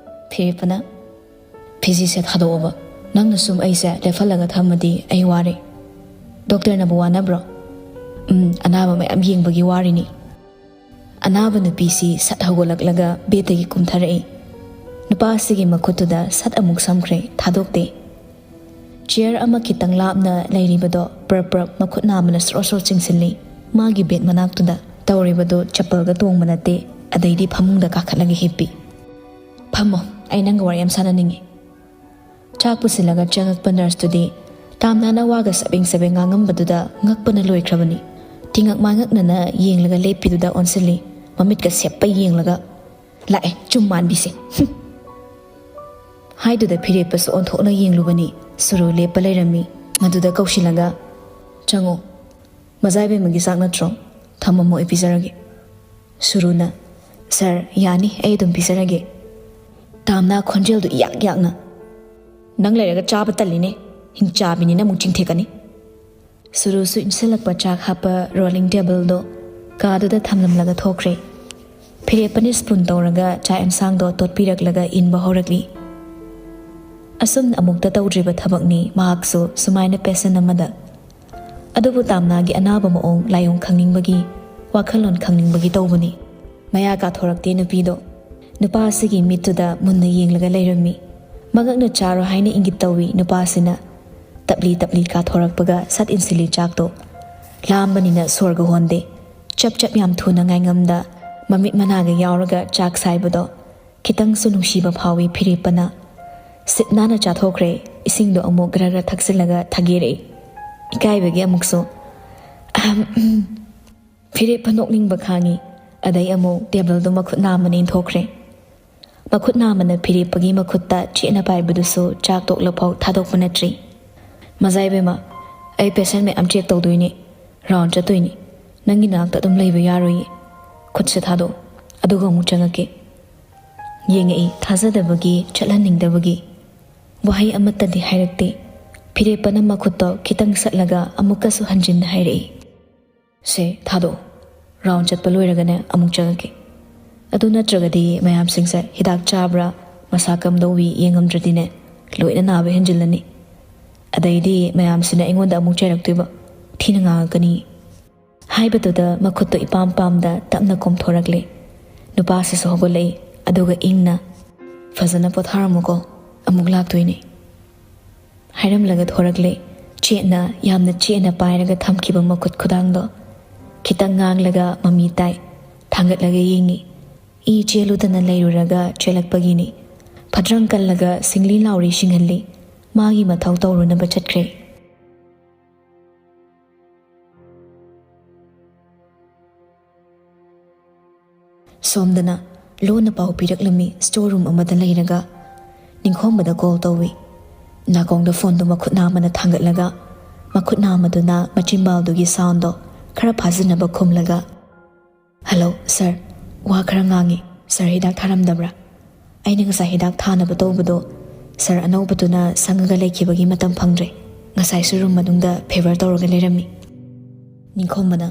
ꯐꯤꯔꯦꯞꯄꯅ꯫ "ꯐꯤꯖꯤꯁꯦ ꯊꯥꯗꯣꯛꯑꯣꯕ꯫ ꯅꯪꯅ ꯁꯨꯝ ꯑꯩꯁꯦ ꯂꯦꯞꯍꯜꯂꯒ ꯊꯝꯃꯗꯤ ꯑꯩ ꯋꯥꯔꯦ꯫ ꯗꯣꯛꯇꯔꯅꯕꯨ ꯋꯥꯅꯕ꯭ꯔꯣ?" "ꯎꯝ, ꯑꯅꯥꯕ ꯃꯌꯥꯝ ꯌꯦꯡꯕꯒꯤ ꯋꯥꯔꯤꯅꯤ꯫" ꯑꯅꯥꯕ ꯅꯨꯄꯤꯁꯤ ꯁꯠ ꯍꯧꯒꯠꯂꯛꯂꯒ ꯕꯦꯗꯇꯒꯤ ꯀꯨꯝꯊꯔꯛꯏ꯫ ꯅꯨꯄꯥ ꯑꯁꯤꯒꯤ ꯃꯈꯨꯠꯇꯨꯗ ꯁꯠ ꯑꯃꯨꯛ ꯁꯝꯈ꯭ꯔꯦ, ꯊꯥꯗꯣꯛꯇꯦ꯫ ꯆꯤꯌꯔ ꯑꯃ ꯈꯤꯇꯪ ꯂꯥꯞꯅ ꯂꯩꯔꯤꯕꯗꯣ ꯄ꯭ꯔꯞ ꯄ꯭ꯔꯞ ꯃꯈꯨꯠ ꯅꯥꯝꯃꯅ ꯁ꯭ꯔꯣ ꯁ꯭ꯔꯣ ꯆꯤꯡꯁꯤꯜꯂꯤ꯫ ꯃꯥꯒꯤ ꯕꯦꯗ ꯃꯅꯥꯛꯇꯨꯗ ꯇꯧꯔꯤꯕꯗꯨ ꯆꯄꯜꯒ ꯇꯣꯡꯕ ꯅꯠꯇꯦ, ꯑꯗꯩꯗꯤ ꯐꯃꯨꯡꯗ ꯀꯥꯈꯠꯂꯒ ꯍꯤꯞꯄꯤ꯫ "ꯐꯝꯃꯣ, ꯑꯩ ꯅꯪꯒ ꯋꯥꯔꯤ ꯌꯥꯝ ꯁꯥꯟꯅꯅꯤꯡꯉꯤ꯫" ꯆꯥꯛ ꯄꯨꯁꯤꯜꯂꯒ ꯆꯪꯉꯛꯄ ꯅꯔꯁꯇꯨꯗꯤ ꯇꯥꯝꯅꯥꯅ ꯋꯥꯒ ꯁꯕꯦꯡ ꯁꯕꯦꯡ ꯉꯥꯡꯉꯝꯕꯗꯨꯗ ꯉꯛꯄꯅ ꯂꯣꯏꯈ꯭ꯔꯕꯅꯤ꯫ ꯇꯤꯉꯛ ꯃꯥꯉꯛꯅꯅ ꯌꯦꯡꯂꯒ ꯂꯦꯞꯄꯤꯗꯨꯗ ꯑꯣꯟꯁꯤꯜꯂꯤ, ꯃꯃꯤꯠꯀ ꯁꯦꯞꯄ ꯌꯦꯡꯂꯒ꯫ "ꯂꯥꯛꯑꯦ, ꯆꯨꯝ ꯃꯥꯟꯕꯤꯁꯦ꯫ ꯍꯨꯝ!" ꯍꯥꯏꯗꯨꯗ ꯐꯤꯔꯦꯞꯄꯁꯨ ꯑꯣꯟꯊꯣꯛꯅ ꯌꯦꯡꯂꯨꯕꯅꯤ꯫ ꯁꯨꯔꯨ ꯂꯦꯞꯄ ꯂꯩꯔꯝꯃꯤ꯫ ꯃꯗꯨꯗ ꯀꯧꯁꯤꯜꯂꯒ, "ꯆꯪꯉꯣ꯫ ꯃꯖꯥꯏꯕꯦꯝꯃꯒꯤ ꯆꯥꯛ ꯅꯠꯇ꯭ꯔꯣ? ꯊꯝꯃꯝꯃꯣ, ꯑꯩ ꯄꯤꯖꯔꯒꯦ꯫" ꯁꯨꯔꯨꯅ, "ꯁꯥꯔ, ꯌꯥꯅꯤ, ꯑꯩ ꯑꯗꯨꯝ ꯄꯤꯖꯔꯒꯦ꯫" ꯇꯥꯝꯅꯥ ꯈꯣꯟꯖꯦꯜꯗꯨ ꯏꯌꯥꯛ ꯌꯥꯛꯅ, "ꯅꯪ ꯂꯩꯔꯒ ꯆꯥꯕ ꯇꯜꯂꯤꯅꯦ, ꯍꯤꯡꯆꯥꯕꯤꯅꯤꯅ ꯑꯃꯨꯛ ꯆꯤꯡꯊꯦꯛꯀꯅꯤ꯫" ꯁꯨꯔꯨꯁꯨ ꯏꯟꯁꯤꯜꯂꯛꯄ ꯆꯥꯛ ꯍꯥꯞꯄ ꯔꯣꯂꯤꯡ ꯇꯦꯕꯜꯗꯣ ꯀꯥꯗꯨꯗ ꯊꯝꯂꯝꯂꯒ ꯊꯣꯛꯈ꯭ꯔꯦ꯫ ꯐꯤꯔꯦꯞꯄꯅ ꯁ꯭ꯄꯨꯟ ꯇꯧꯔꯒ ꯆꯥꯛ ꯑꯦꯟꯁꯥꯡꯗꯣ ꯇꯣꯠꯄꯤꯔꯛꯂꯒ ꯏꯟꯕ ꯍꯧꯔꯛꯂꯤ꯫ ꯑꯁꯨꯝꯅ ꯑꯃꯨꯛꯇ ꯇꯧꯗ꯭ꯔꯤꯕ ꯊꯕꯛꯅꯤ ꯃꯍꯥꯛꯁꯨ ꯁꯨꯃꯥꯏꯅ ꯄꯦꯁꯦꯟ ꯑꯃꯗ꯫ ꯑꯗꯨꯕꯨ ꯇꯥꯝꯅꯥꯒꯤ ꯑꯅꯥꯕ ꯃꯑꯣꯡ ꯂꯥꯏꯑꯣꯡ ꯈꯪꯅꯤꯡꯕꯒꯤ, ꯋꯥꯈꯜꯂꯣꯟ ꯈꯪꯅꯤꯡꯕꯒꯤ ꯇꯧꯕꯅꯤ꯫ ꯃꯌꯥ ꯀꯥꯊꯣꯔꯛꯇꯦ ꯅꯨꯄꯤꯗꯣ꯫ ꯅꯨꯄꯥ ꯑꯁꯤꯒꯤ ꯃꯤꯠꯇꯨꯗ ꯃꯨꯟꯅ ꯌꯦꯡꯂꯒ ꯂꯩꯔꯝꯃꯤ꯫ ꯃꯉꯛꯅ ꯆꯥꯔꯣ ꯍꯥꯏꯅ ꯏꯪꯒꯤꯠ ꯇꯧꯏ ꯅꯨꯄꯥ ꯑꯁꯤꯅ꯫ ꯇꯞꯂꯤ ꯇꯞꯂꯤ ꯀꯥꯊꯣꯔꯛꯄꯒ ꯁꯠ ꯏꯟꯁꯤꯜꯂꯤ ꯆꯥꯛꯇꯣ꯫ ꯂꯥꯝꯕꯅꯤꯅ ꯁꯣꯔꯒ ꯍꯣꯟꯗꯦ꯫ ꯆꯞ ꯆꯞ ꯌꯥꯝ ꯊꯨꯅ ꯉꯥꯏꯉꯝꯗ ꯃꯃꯤꯠ ꯃꯅꯥꯒ ꯌꯥꯎꯔꯒ ꯆꯥꯛ ꯁꯥꯏꯕꯗꯣ ꯈꯤꯇꯪꯁꯨ ꯅꯨꯡꯁꯤꯕ ꯐꯥꯎꯏ ꯐꯤꯔꯦꯞꯄꯅ꯫ ꯁꯤꯠ ꯅꯥꯟꯅ ꯆꯥꯊꯣꯛꯈ꯭ꯔꯦ꯫ ꯏꯁꯤꯡꯗꯣ ꯑꯃꯨꯛ ꯒ꯭ꯔ ꯒ꯭ꯔ ꯊꯛꯆꯤꯜꯂꯒ ꯊꯥꯒꯦꯔꯛꯏ꯫ ꯏꯀꯥꯏꯕꯒꯤ ꯑꯃꯨꯛꯁꯨ ꯑꯍꯝ, ꯎꯝ꯫ ꯐꯤꯔꯦꯞꯄ ꯅꯣꯛꯅꯤꯡꯕ ꯈꯥꯡꯉꯤ꯫ ꯑꯗꯩ ꯑꯃꯨꯛ ꯇꯦꯕꯜꯗꯣ ꯃꯈꯨꯠ ꯅꯥꯝꯃꯅ ꯏꯟꯊꯣꯛꯈ꯭ꯔꯦ꯫ ꯃꯈꯨꯠ ꯅꯥꯝꯃꯅ ꯐꯤꯔꯦꯞꯄꯒꯤ ꯃꯈꯨꯠꯇ ꯆꯦꯠꯅ ꯄꯥꯏꯕꯗꯨꯁꯨ ꯆꯥꯛ ꯇꯣꯛꯂꯐꯥꯎ ꯊꯥꯗꯣꯛꯄ ꯅꯠꯇ꯭ꯔꯤ꯫ "ꯃꯖꯥꯏꯕꯦꯝꯃ, ꯑꯩ ꯄꯦꯁꯦꯟ ꯃꯌꯥꯝ ꯆꯦꯛ ꯇꯧꯗꯣꯏꯅꯤ, ꯔꯥꯎꯟ ꯆꯠꯇꯣꯏꯅꯤ꯫ ꯅꯪꯒꯤ ꯅꯥꯛꯇ ꯑꯗꯨꯝ ꯂꯩꯕ ꯌꯥꯔꯣꯏꯌꯦ꯫ ꯈꯨꯠꯁꯦ ꯊꯥꯗꯣꯛ, ꯑꯗꯨꯒ ꯑꯃꯨꯛ ꯆꯪꯉꯛꯀꯦ꯫" ꯌꯦꯡꯉꯛꯏ, ꯊꯥꯖꯗꯕꯒꯤ, ꯆꯠꯍꯟꯅꯤꯡꯗꯕꯒꯤ꯫ ꯋꯥꯍꯩ ꯑꯃꯠꯇꯗꯤ ꯍꯥꯏꯔꯛꯇꯦ꯫ ꯐꯤꯔꯦꯞꯄꯅ ꯃꯈꯨꯠꯇꯣ ꯈꯤꯇꯪ ꯁꯠꯂꯒ ꯑꯃꯨꯛꯀꯁꯨ ꯍꯟꯖꯤꯟꯅ ꯍꯥꯏꯔꯛꯏ, "ꯁꯦ, ꯊꯥꯗꯣꯛꯑꯣ꯫ ꯔꯥꯎꯟ ꯆꯠꯄ ꯂꯣꯏꯔꯒꯅꯦ ꯑꯃꯨꯛ ꯆꯪꯉꯛꯀꯦ꯫" ꯑꯗꯨ ꯅꯠꯇ꯭ꯔꯒꯗꯤ ꯃꯌꯥꯝꯁꯤꯡꯁꯦ ꯍꯤꯗꯥꯛ ꯆꯥꯕ꯭ꯔꯥ, ꯃꯁꯥ ꯀꯝꯗꯧꯋꯤ ꯌꯦꯡꯉꯝꯗ꯭ꯔꯗꯤꯅꯦ, ꯂꯣꯏꯅ ꯅꯥꯕ ꯍꯦꯟꯖꯤꯜꯂꯅꯤ꯫ ꯑꯗꯩꯗꯤ ꯃꯌꯥꯝꯁꯤꯅ ꯑꯩꯉꯣꯟꯗ ꯑꯃꯨꯛ ꯆꯩꯔꯛꯇꯣꯏꯕ, ꯊꯤꯅ ꯉꯥꯡꯉꯛꯀꯅꯤ꯫ ꯍꯥꯏꯕꯗꯨꯗ ꯃꯈꯨꯠꯇꯣ ꯏꯄꯥꯝ ꯄꯥꯝꯗ ꯇꯞꯅ ꯀꯣꯝꯊꯣꯔꯛꯂꯦ꯫ ꯅꯨꯄꯥꯁꯤꯁꯨ ꯍꯧꯒꯠꯂꯛꯏ, ꯑꯗꯨꯒ ꯏꯪꯅ, "ꯐꯖꯅ ꯄꯣꯊꯥꯔꯝꯃꯨꯀꯣ, ꯑꯃꯨꯛ ꯂꯥꯛꯇꯣꯏꯅꯦ꯫" ꯍꯥꯏꯔꯝꯂꯒ ꯊꯣꯔꯛꯂꯦ꯫ ꯆꯦꯠꯅ, ꯌꯥꯝꯅ ꯆꯦꯠꯅ ꯄꯥꯏꯔꯒ ꯊꯝꯈꯤꯕ ꯃꯈꯨꯠ ꯈꯨꯗꯥꯡꯗꯣ꯫ ꯈꯤꯇꯪ ꯉꯥꯡꯂꯒ ꯃꯃꯤ ꯇꯥꯏ꯫ ꯊꯥꯡꯒꯠꯂꯒ ꯌꯦꯡꯉꯤ꯫ ꯏ ꯆꯦꯜꯂꯨꯗꯅ ꯂꯩꯔꯨꯔꯒ ꯆꯦꯜꯂꯛꯄꯒꯤꯅꯤ꯫ ꯐꯗ꯭ꯔꯪ ꯀꯜꯂꯒ ꯁꯤꯡꯂꯤ ꯂꯥꯎꯔꯤ ꯁꯤꯡꯍꯜꯂꯤ꯫ ꯃꯥꯒꯤ ꯃꯊꯧ ꯇꯧꯔꯨꯅꯕ ꯆꯠꯈ꯭ꯔꯦ꯫ ꯁꯣꯝꯗꯅ ꯂꯣꯟꯅ ꯄꯥꯎ ꯄꯤꯔꯛꯂꯝꯃꯤ꯫ ꯁ꯭ꯇꯣꯔ ꯔꯨꯝ ꯑꯃꯗ ꯂꯩꯔꯒ ꯅꯤꯡꯈꯣꯝꯕꯗ ꯀꯣꯜ ꯇꯧꯏ꯫ ꯅꯥꯀꯣꯡꯗ ꯐꯣꯟꯗꯨ ꯃꯈꯨꯠ ꯅꯥꯝꯃꯅ ꯊꯥꯡꯒꯠꯂꯒ ꯃꯈꯨꯠ ꯅꯥꯝꯃꯗꯨꯅ ꯃꯆꯤꯟꯕꯥꯜꯗꯨꯒꯤ ꯁꯥꯎꯟꯗꯣ ꯈꯔ ꯐꯥꯖꯅꯕ ꯈꯨꯝꯂꯒ, "ꯍꯜꯂꯣ ꯁꯥꯔ, ꯋꯥ ꯈꯔ ꯉꯥꯡꯉꯤ꯫ ꯁꯥꯔ ꯍꯤꯗꯥꯛ ꯊꯥꯔꯝꯗꯕ꯭ꯔꯥ? ꯑꯩꯅ ꯉꯁꯥꯏ ꯍꯤꯗꯥꯛ ꯊꯥꯅꯕ ꯇꯧꯕꯗꯣ ꯁꯥꯔ ꯑꯅꯧꯕꯗꯨꯅ ꯁꯪꯉꯒ ꯂꯩꯈꯤꯕꯒꯤ ꯃꯇꯝ ꯐꯪꯗ꯭ꯔꯦ꯫ ꯉꯁꯥꯏꯁꯨ ꯔꯨꯝ ꯃꯅꯨꯡꯗ ꯐꯦꯚꯔ ꯇꯧꯔꯒ ꯂꯩꯔꯝꯃꯤ꯫" ꯅꯤꯡꯈꯣꯝꯕꯅ,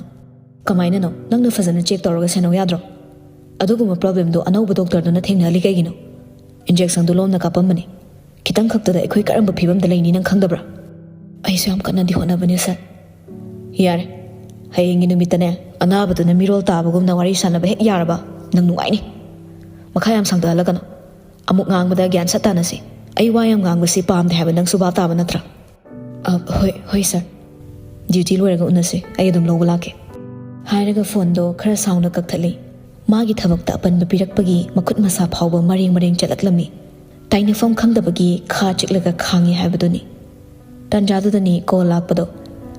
"ꯀꯃꯥꯏꯅꯅꯣ? ꯅꯪꯅ ꯐꯖꯅ ꯆꯦꯛ ꯇꯧꯔꯒ ꯁꯦꯟꯅꯧ ꯌꯥꯗ꯭ꯔꯣ? ꯑꯗꯨꯒꯨꯝꯕ ꯄ꯭ꯔꯣꯕ꯭ꯂꯦꯝꯗꯣ ꯑꯅꯧꯕ ꯗꯣꯛꯇꯔꯗꯨꯅ ꯊꯦꯡꯅꯍꯜꯂꯤ ꯀꯩꯒꯤꯅꯣ? ꯏꯟꯖꯦꯛꯁꯟꯗꯨ ꯂꯣꯝꯅ ꯀꯥꯞꯄꯝꯕꯅꯤ꯫ ꯈꯤꯇꯪ ꯈꯛꯇꯗ ꯑꯩꯈꯣꯏ ꯀꯔꯝꯕ ꯐꯤꯕꯝꯗ ꯂꯩꯅꯤ ꯅꯪ ꯈꯪꯗꯕ꯭ꯔꯥ? ꯑꯩꯁꯨ ꯌꯥꯝ ꯀꯟꯅꯗꯤ ꯍꯣꯠꯅꯕꯅꯦ ꯁꯥꯔ꯫" "ꯌꯥꯔꯦ, ꯍꯌꯦꯡꯒꯤ ꯅꯨꯃꯤꯠꯇꯅꯦ ꯑꯅꯥꯕꯗꯨꯅ ꯃꯤꯔꯣꯜ ꯇꯥꯕꯒꯨꯝꯅ ꯋꯥꯔꯤ ꯁꯥꯟꯅꯕ ꯍꯦꯛ ꯌꯥꯔꯕ ꯅꯪ ꯅꯨꯡꯉꯥꯏꯅꯤ꯫ ꯃꯈꯥ ꯌꯥꯝ ꯁꯥꯡꯊꯍꯜꯂꯒꯅꯨ꯫ ꯑꯃꯨꯛ ꯉꯥꯡꯕꯗ ꯒ꯭ꯌꯥꯟ ꯁꯠ ꯇꯥꯅꯁꯤ꯫ ꯑꯩ ꯋꯥ ꯌꯥꯝ ꯉꯥꯡꯕꯁꯤ ꯄꯥꯝꯗꯦ ꯍꯥꯏꯕ ꯅꯪꯁꯨ ꯚꯥꯞ ꯇꯥꯕ ꯅꯠꯇ꯭ꯔꯥ?" "ꯑ, ꯍꯣꯏ, ꯍꯣꯏ ꯁꯥꯔ꯫ ꯗ꯭ꯌꯨꯇꯤ ꯂꯣꯏꯔꯒ ꯎꯅꯁꯤ꯫ ꯑꯩ ꯑꯗꯨꯝ ꯂꯧꯕ ꯂꯥꯛꯀꯦ꯫" ꯍꯥꯏꯔꯒ ꯐꯣꯟꯗꯣ ꯈꯔ ꯁꯥꯎꯅ ꯀꯛꯊꯠꯂꯤ꯫ ꯃꯥꯒꯤ ꯊꯕꯛꯇ ꯑꯄꯟꯕ ꯄꯤꯔꯛꯄꯒꯤ ꯃꯈꯨꯠ ꯃꯁꯥ ꯐꯥꯎꯕ ꯃꯔꯦꯡ ꯃꯔꯦꯡ ꯆꯠꯂꯛꯂꯝꯃꯤ꯫ ꯇꯥꯏꯅꯐꯝ ꯈꯪꯗꯕꯒꯤ ꯈꯥ ꯆꯤꯛꯂꯒ ꯈꯥꯡꯉꯤ ꯍꯥꯏꯕꯗꯨꯅꯤ꯫ ꯇꯥꯟꯖꯥꯗꯨꯗꯅꯤ ꯀꯣꯜ ꯂꯥꯛꯄꯗꯣ꯫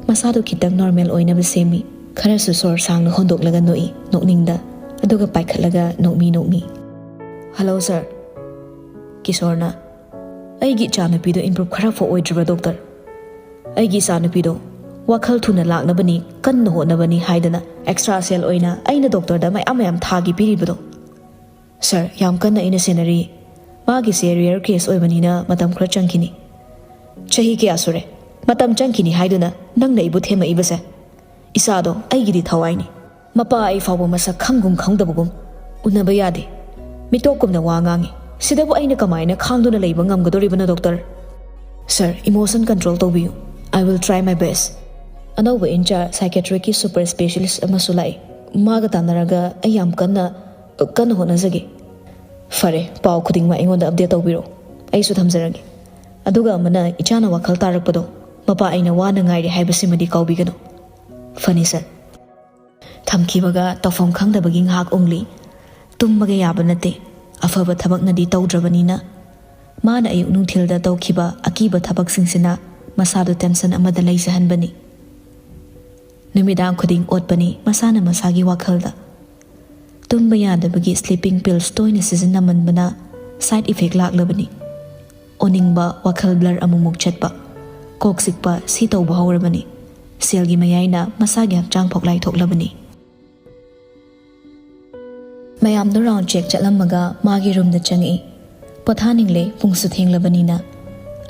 ꯃꯁꯥꯗꯣ ꯈꯤꯇꯪ ꯅꯣꯔꯃꯦꯜ ꯑꯣꯏꯅꯕ ꯁꯦꯝꯃꯤ꯫ ꯈꯔꯁꯨ ꯁꯣꯔ ꯁꯥꯡꯅ ꯍꯣꯟꯗꯣꯛꯂꯒ ꯅꯣꯛꯏ, ꯅꯣꯛꯅꯤꯡꯗ꯫ ꯑꯗꯨꯒ ꯄꯥꯏꯈꯠꯂꯒ ꯅꯣꯛꯃꯤ ꯅꯣꯛꯃꯤ꯫ "ꯍꯜꯂꯣ ꯁꯥꯔ꯫" ꯀꯤꯁꯣꯔꯅ, "ꯑꯩꯒꯤ ꯏꯆꯥꯅꯨꯄꯤꯗꯣ ꯏꯝꯄ꯭ꯔꯨꯞ ꯈꯔ ꯐꯥꯎ ꯑꯣꯏꯗ꯭ꯔꯤꯕ꯭ꯔꯥ ꯗꯣꯛꯇꯔ? ꯑꯩꯒꯤ ꯏꯆꯥꯅꯨꯄꯤꯗꯣ ꯋꯥꯈꯜ ꯊꯨꯅ ꯂꯥꯛꯅꯕꯅꯤ, ꯀꯟꯅ ꯍꯣꯠꯅꯕꯅꯤ ꯍꯥꯏꯗꯅ ꯑꯦꯛꯁꯇ꯭ꯔꯥ ꯁꯦꯜ ꯑꯣꯏꯅ ꯑꯩꯅ ꯗꯣꯛꯇꯔꯗ ꯃꯌꯥꯝ ꯃꯌꯥꯝ ꯊꯥꯒꯤ ꯄꯤꯔꯤꯕꯗꯣ?" "ꯁꯥꯔ, ꯌꯥꯝ ꯀꯟꯅ ꯑꯩꯅ ꯁꯦꯟꯅꯔꯤ꯫ ꯃꯥꯒꯤꯁꯦ ꯔꯦꯌꯔ ꯀꯦꯁ ꯑꯣꯏꯕꯅꯤꯅ ꯃꯇꯝ ꯈꯔ ꯆꯪꯈꯤꯅꯤ꯫" "ꯆꯍꯤ ꯀꯌꯥ ꯁꯨꯔꯦ? ꯃꯇꯝ ꯆꯪꯈꯤꯅꯤ ꯍꯥꯏꯗꯨꯅ ꯅꯪꯅ ꯑꯩꯕꯨ ꯊꯦꯝꯃꯛꯏꯕꯁꯦ?" "ꯏꯆꯥꯗꯣ ꯑꯩꯒꯤꯗꯤ ꯊꯋꯥꯏꯅꯤ꯫ ꯃꯄꯥ ꯑꯩ ꯐꯥꯎꯕ ꯃꯁꯛ ꯈꯪꯒꯨꯝ ꯈꯪꯗꯕꯒꯨꯝ꯫ ꯎꯅꯕ ꯌꯥꯗꯦ꯫ ꯃꯤꯇꯣꯞꯀꯨꯝꯅ ꯋꯥ ꯉꯥꯡꯉꯤ꯫ ꯁꯤꯗꯕꯨ ꯑꯩꯅ ꯀꯃꯥꯏꯅ ꯈꯥꯡꯗꯨꯅ ꯂꯩꯕ ꯉꯝꯒꯗꯣꯔꯤꯕꯅꯣ ꯗꯣꯛꯇꯔ?" "ꯁꯥꯔ, ꯏꯃꯣꯁꯟ ꯀꯟꯇ꯭ꯔꯣꯜ ꯇꯧꯕꯤꯌꯨ꯫ I will try my best꯫" ꯑꯅꯧꯕ ꯏꯟꯆꯥꯔꯖ ꯁꯥꯏꯀꯦꯇ꯭ꯔꯤꯛꯀꯤ ꯁꯨꯄꯔ ꯁ꯭ꯄꯦꯁꯤꯌꯦꯂꯤꯁ ꯑꯃꯁꯨ ꯂꯥꯛꯏ꯫ ꯃꯥꯒ ꯇꯥꯟꯅꯔꯒ ꯑꯩ ꯌꯥꯝ ꯀꯟꯅ, ꯀꯟꯅ ꯍꯣꯠꯅꯖꯒꯦ꯫ "ꯐꯔꯦ, ꯄꯥꯎ ꯈꯨꯗꯤꯡꯃꯛ ꯑꯩꯉꯣꯟꯗ ꯑꯞꯗꯦꯠ ꯇꯧꯕꯤꯔꯣ꯫ ꯑꯩꯁꯨ ꯊꯝꯖꯔꯒꯦ꯫" ꯑꯗꯨꯒ ꯑꯃꯅ, ꯏꯆꯥꯅ ꯋꯥꯈꯜ ꯇꯥꯔꯛꯄꯗꯣ, ꯃꯄꯥ ꯑꯩꯅ ꯋꯥꯅ ꯉꯥꯏꯔꯤ ꯍꯥꯏꯕꯁꯤꯃꯗꯤ ꯀꯥꯎꯕꯤꯒꯅꯨ꯫ "ꯐꯅꯤ ꯁꯥꯔ꯫" ꯊꯝꯈꯤꯕꯒ ꯇꯧꯐꯝ ꯈꯪꯗꯕꯒꯤ ꯉꯥꯏꯍꯥꯛ ꯎꯪꯂꯤ꯫ ꯇꯨꯝꯕꯒ ꯌꯥꯕ ꯅꯠꯇꯦ꯫ ꯑꯐꯕ ꯊꯕꯛꯅꯗꯤ ꯇꯧꯗ꯭ꯔꯕꯅꯤꯅ꯫ ꯃꯥꯅ ꯑꯌꯨꯛ ꯅꯨꯡꯊꯤꯜꯗ ꯇꯧꯈꯤꯕ ꯑꯀꯤꯕ ꯊꯕꯛꯁꯤꯡꯁꯤꯅ ꯃꯁꯥꯗꯨ ꯇꯦꯟꯁꯟ ꯑꯃꯗ ꯂꯩꯖꯍꯟꯕꯅꯤ꯫ ꯅꯨꯃꯤꯗꯥꯡ ꯈꯨꯗꯤꯡ ꯑꯣꯠꯄꯅꯤ ꯃꯁꯥꯅ ꯃꯁꯥꯒꯤ ꯋꯥꯈꯜꯗ꯫ ꯇꯨꯝꯕ ꯌꯥꯗꯕꯒꯤ ꯁ꯭ꯂꯤꯄꯤꯡ ꯄꯤꯜꯁ ꯇꯣꯏꯅ ꯁꯤꯖꯤꯟꯅꯃꯟꯕꯅ ꯁꯥꯏꯠ ꯏꯐꯦꯛ ꯂꯥꯛꯂꯕꯅꯤ꯫ ꯑꯣꯅꯤꯡꯕ, ꯋꯥꯈꯜ ꯕ꯭ꯂꯔ ꯑꯃꯨꯛꯃꯨꯛ ꯆꯠꯄ, ꯀꯣꯛ ꯆꯤꯛꯄ, ꯁꯤ ꯇꯧꯕ ꯍꯧꯔꯕꯅꯤ꯫ ꯁꯦꯜꯒꯤ ꯃꯌꯥꯏꯅ ꯃꯁꯥꯒꯤ ꯍꯛꯆꯥꯡ ꯐꯥꯎ ꯂꯥꯏꯊꯣꯛꯂꯕꯅꯤ꯫ ꯃꯌꯥꯝꯗꯣ ꯔꯥꯎꯟ ꯆꯦꯛ ꯆꯠꯂꯝꯃꯒ ꯃꯥꯒꯤ ꯔꯨꯝꯗ ꯆꯪꯉꯛꯏ꯫ ꯄꯣꯊꯥꯅꯤꯡꯂꯦ, ꯄꯨꯡꯁꯨ ꯊꯦꯡꯂꯕꯅꯤꯅ꯫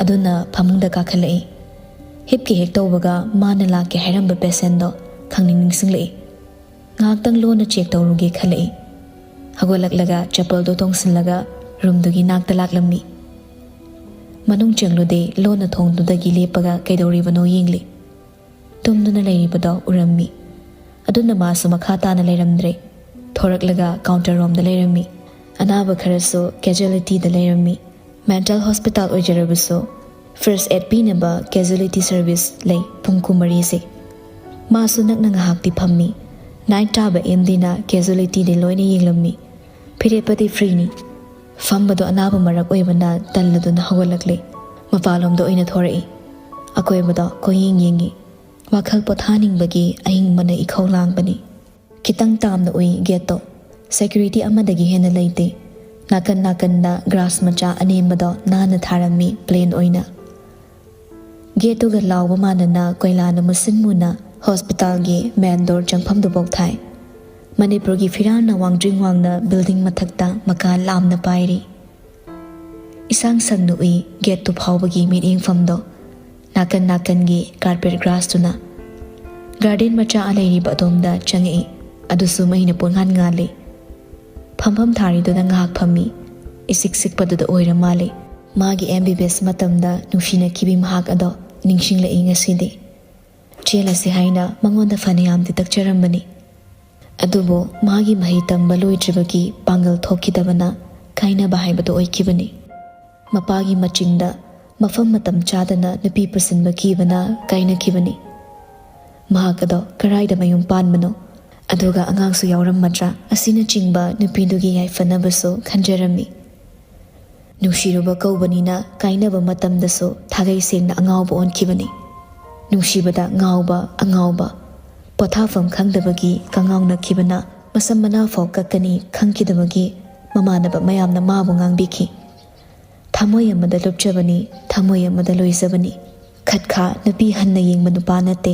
ꯑꯗꯨꯅ ꯐꯃꯨꯡꯗ ꯀꯥꯈꯠꯂꯛꯏ꯫ ꯍꯤꯞꯀꯦ ꯍꯦꯛ ꯇꯧꯕꯒ ꯃꯥꯅ ꯂꯥꯛꯀꯦ ꯍꯥꯏꯔꯝꯕ ꯄꯦꯁꯦꯟꯗꯣ ꯈꯪꯅꯤꯡ ꯅꯤꯡꯁꯤꯡꯂꯛꯏ꯫ ꯉꯥꯏꯍꯥꯛꯇꯪ ꯂꯣꯟꯅ ꯆꯦꯛ ꯇꯧꯔꯨꯒꯦ ꯈꯜꯂꯛꯏ꯫ ꯍꯧꯒꯠꯂꯛꯂꯒ ꯆꯄꯜꯗꯣ ꯇꯣꯡꯁꯤꯜꯂꯒ ꯔꯨꯝꯗꯨꯒꯤ ꯅꯥꯛꯇ ꯂꯥꯛꯂꯝꯃꯤ꯫ ꯃꯅꯨꯡ ꯆꯪꯂꯨꯗꯦ, ꯂꯣꯟꯅ ꯊꯣꯡꯗꯨꯗꯒꯤ ꯂꯦꯞꯄꯒ ꯀꯩꯗꯧꯔꯤꯕꯅꯣ ꯌꯦꯡꯂꯤ꯫ ꯇꯨꯝꯗꯨꯅ ꯂꯩꯔꯤꯕꯗꯣ ꯎꯔꯝꯃꯤ꯫ ꯑꯗꯨꯅ ꯃꯥꯁꯨ ꯃꯈꯥ ꯇꯥꯅ ꯂꯩꯔꯝꯗ꯭ꯔꯦ꯫ ꯊꯣꯔꯛꯂꯒ ꯀꯥꯎꯟꯇꯔ ꯔꯣꯝꯗ ꯂꯩꯔꯝꯃꯤ꯫ ꯑꯅꯥꯕ ꯈꯔꯁꯨ ꯀꯦꯖꯨꯋꯦꯂꯤꯇꯤꯗ ꯂꯩꯔꯝꯃꯤ꯫ ꯃꯦꯟꯇꯜ ꯍꯣꯁꯄꯤꯇꯥꯜ ꯑꯣꯏꯖꯔꯕꯁꯨ ꯐꯥꯔꯁ ꯑꯦꯗ ꯄꯤꯅꯕ ꯀꯦꯖꯨꯋꯦꯂꯤꯇꯤ ꯁꯔꯚꯤꯁ ꯂꯩ ꯄꯨꯡ ꯀꯨꯟꯃꯔꯤꯁꯦ꯫ ꯃꯥꯁꯨ ꯅꯛꯅ ꯉꯥꯏꯍꯥꯛꯇꯤ ꯐꯝꯃꯤ꯫ ꯅꯥꯏꯠ ꯇꯥꯕ ꯑꯦꯝꯗꯤꯅ ꯀꯦꯖꯨꯋꯦꯂꯤꯇꯤꯗꯤ ꯂꯣꯏꯅ ꯌꯦꯡꯂꯝꯃꯤ꯫ ꯐꯤꯔꯦꯞꯄꯗꯤ ꯐ꯭ꯔꯤꯅꯤ꯫ ꯐꯝꯕꯗꯣ ꯑꯅꯥꯕ ꯃꯔꯛ ꯑꯣꯏꯕꯅ ꯇꯜꯂꯗꯨꯅ ꯍꯧꯒꯠꯂꯛꯂꯦ꯫ ꯃꯄꯥꯟꯂꯣꯝꯗ ꯑꯣꯏꯅ ꯊꯣꯔꯛꯏ꯫ ꯑꯀꯣꯏꯕꯗ ꯀꯣꯏꯌꯦꯡ ꯌꯦꯡꯉꯤ꯫ ꯋꯥꯈꯜ ꯄꯣꯊꯥꯅꯤꯡꯕꯒꯤ ꯑꯍꯤꯡꯕꯅ ꯏꯈꯧ ꯂꯥꯡꯕꯅꯤ꯫ ꯈꯤꯇꯪ ꯇꯥꯝꯅ ꯎꯏ ꯒꯦꯠꯇꯣ꯫ ꯁꯦꯀ꯭ꯌꯨꯔꯤꯇꯤ ꯑꯃꯗꯒꯤ ꯍꯦꯟꯅ ꯂꯩꯇꯦ꯫ ꯅꯥꯀꯟ ꯅꯥꯀꯟꯗ ꯒ꯭ꯔꯥꯁ ꯃꯆꯥ ꯑꯅꯦꯝꯕꯗꯣ ꯅꯥꯟꯅ ꯊꯥꯔꯝꯃꯤ ꯄ꯭ꯂꯦꯟ ꯑꯣꯏꯅ꯫ ꯒꯦꯠꯇꯨꯒ ꯂꯥꯎꯕ ꯃꯥꯟꯅꯅ ꯀꯣꯏꯂꯥꯅ ꯃꯨꯁꯤꯟ ꯃꯨꯅ ꯍꯣꯁꯄꯤꯇꯥꯜꯒꯤ ꯃꯦꯟ ꯗꯣꯔ ꯆꯪꯐꯝꯗꯨꯐꯥꯎ ꯊꯥꯏ꯫ ꯃꯅꯤꯄꯨꯔꯒꯤ ꯐꯤꯔꯥꯜꯅ ꯋꯥꯡꯗ꯭ꯔꯤꯡ ꯋꯥꯡꯅ ꯕꯤꯜꯗꯤꯡ ꯃꯊꯛꯇ ꯃꯀꯥ ꯂꯥꯝꯅ ꯄꯥꯏꯔꯤ꯫ ꯏꯁꯥꯡ ꯁꯪꯅ ꯎꯏ ꯒꯦꯠꯇꯨ ꯐꯥꯎꯕꯒꯤ ꯃꯤꯠꯌꯦꯡꯐꯝꯗꯣ꯫ ꯅꯥꯀꯟ ꯅꯥꯀꯟꯒꯤ ꯀꯥꯔꯄꯦꯠ ꯒ꯭ꯔꯥꯁꯇꯨꯅ ꯒꯥꯔꯗꯦꯟ ꯃꯆꯥ ꯂꯩꯔꯤꯕ ꯑꯗꯣꯝꯗ ꯆꯪꯉꯛꯏ꯫ ꯑꯗꯨꯁꯨ ꯃꯩꯅ ꯄꯨꯡꯉꯥꯟ ꯉꯥꯜꯂꯤ꯫ ꯐꯝꯐꯝ ꯊꯥꯔꯤꯗꯨꯗ ꯉꯥꯏꯍꯥꯛ ꯐꯝꯃꯤ꯫ ꯏꯁꯤꯛ ꯁꯤꯛꯄꯗꯨꯗ ꯑꯣꯏꯔ ꯃꯥꯜꯂꯤ꯫ ꯃꯥꯒꯤ ꯑꯦꯝ ꯕꯤ ꯕꯤ ꯑꯦꯁ ꯃꯇꯝꯗ ꯅꯨꯡꯁꯤꯅꯈꯤꯕꯤ ꯃꯍꯥꯛ ꯑꯗꯣ ꯅꯤꯡꯁꯤꯡꯂꯛꯏ ꯉꯁꯤꯗꯤ꯫ ꯆꯦꯜꯂꯁꯤ ꯍꯥꯏꯅ ꯃꯉꯣꯟꯗ ꯐꯅꯌꯥꯝꯗꯤ ꯇꯛꯆꯔꯝꯕꯅꯤ꯫ ꯑꯗꯨꯕꯨ ꯃꯥꯒꯤ ꯃꯍꯩ ꯇꯝꯕ ꯂꯣꯏꯗ꯭ꯔꯤꯕꯒꯤ ꯄꯥꯡꯒꯜ ꯊꯣꯛꯈꯤꯗꯕꯅ ꯀꯥꯏꯅꯕ ꯍꯥꯏꯕꯗꯨ ꯑꯣꯏꯈꯤꯕꯅꯤ꯫ ꯃꯄꯥꯒꯤ ꯃꯆꯤꯡꯗ ꯃꯐꯝ ꯃꯇꯝ ꯆꯥꯗꯅ ꯅꯨꯄꯤ ꯄꯨꯁꯤꯟꯕ ꯀꯤꯕꯅ ꯀꯥꯏꯅꯈꯤꯕꯅꯤ꯫ ꯃꯍꯥꯛ ꯑꯗꯣ ꯀꯔꯥꯏꯗ ꯃꯌꯨꯝ ꯄꯥꯟꯕꯅꯣ? ꯑꯗꯨꯒ ꯑꯉꯥꯡꯁꯨ ꯌꯥꯎꯔꯝꯃꯗ꯭ꯔꯥ ꯑꯁꯤꯅꯆꯤꯡꯕ ꯅꯨꯄꯤꯗꯨꯒꯤ ꯌꯥꯏꯐꯅꯕꯁꯨ ꯈꯟꯖꯔꯝꯃꯤ꯫ ꯅꯨꯡꯁꯤꯔꯨꯕ ꯀꯧꯕꯅꯤꯅ ꯀꯥꯏꯅꯕ ꯃꯇꯝꯗꯁꯨ ꯊꯥꯒꯩ ꯁꯦꯡꯅ ꯑꯉꯥꯎꯕ ꯑꯣꯟꯈꯤꯕꯅꯤ꯫ ꯅꯨꯡꯁꯤꯕꯗ ꯉꯥꯎꯕ ꯑꯉꯥꯎꯕ, ꯄꯣꯊꯥꯐꯝ ꯈꯪꯗꯕꯒꯤ ꯀꯉꯥꯎꯅꯈꯤꯕꯅ ꯃꯁꯝ ꯃꯅꯥ ꯐꯥꯎ ꯀꯛꯀꯅꯤ ꯈꯪꯈꯤꯗꯕꯒꯤ ꯃꯃꯥꯟꯅꯕ ꯃꯌꯥꯝꯅ ꯃꯥꯕꯨ ꯉꯥꯡꯕꯤꯈꯤ꯫ "ꯊꯃꯣꯏ ꯑꯃꯗ ꯂꯨꯞꯆꯕꯅꯤ, ꯊꯃꯣꯏ ꯑꯃꯗ ꯂꯣꯏꯖꯕꯅꯤ"꯫ ꯈꯠꯈꯥ ꯅꯨꯄꯤ ꯍꯟꯅ ꯌꯦꯡꯕ ꯅꯨꯄꯥ ꯅꯠꯇꯦ꯫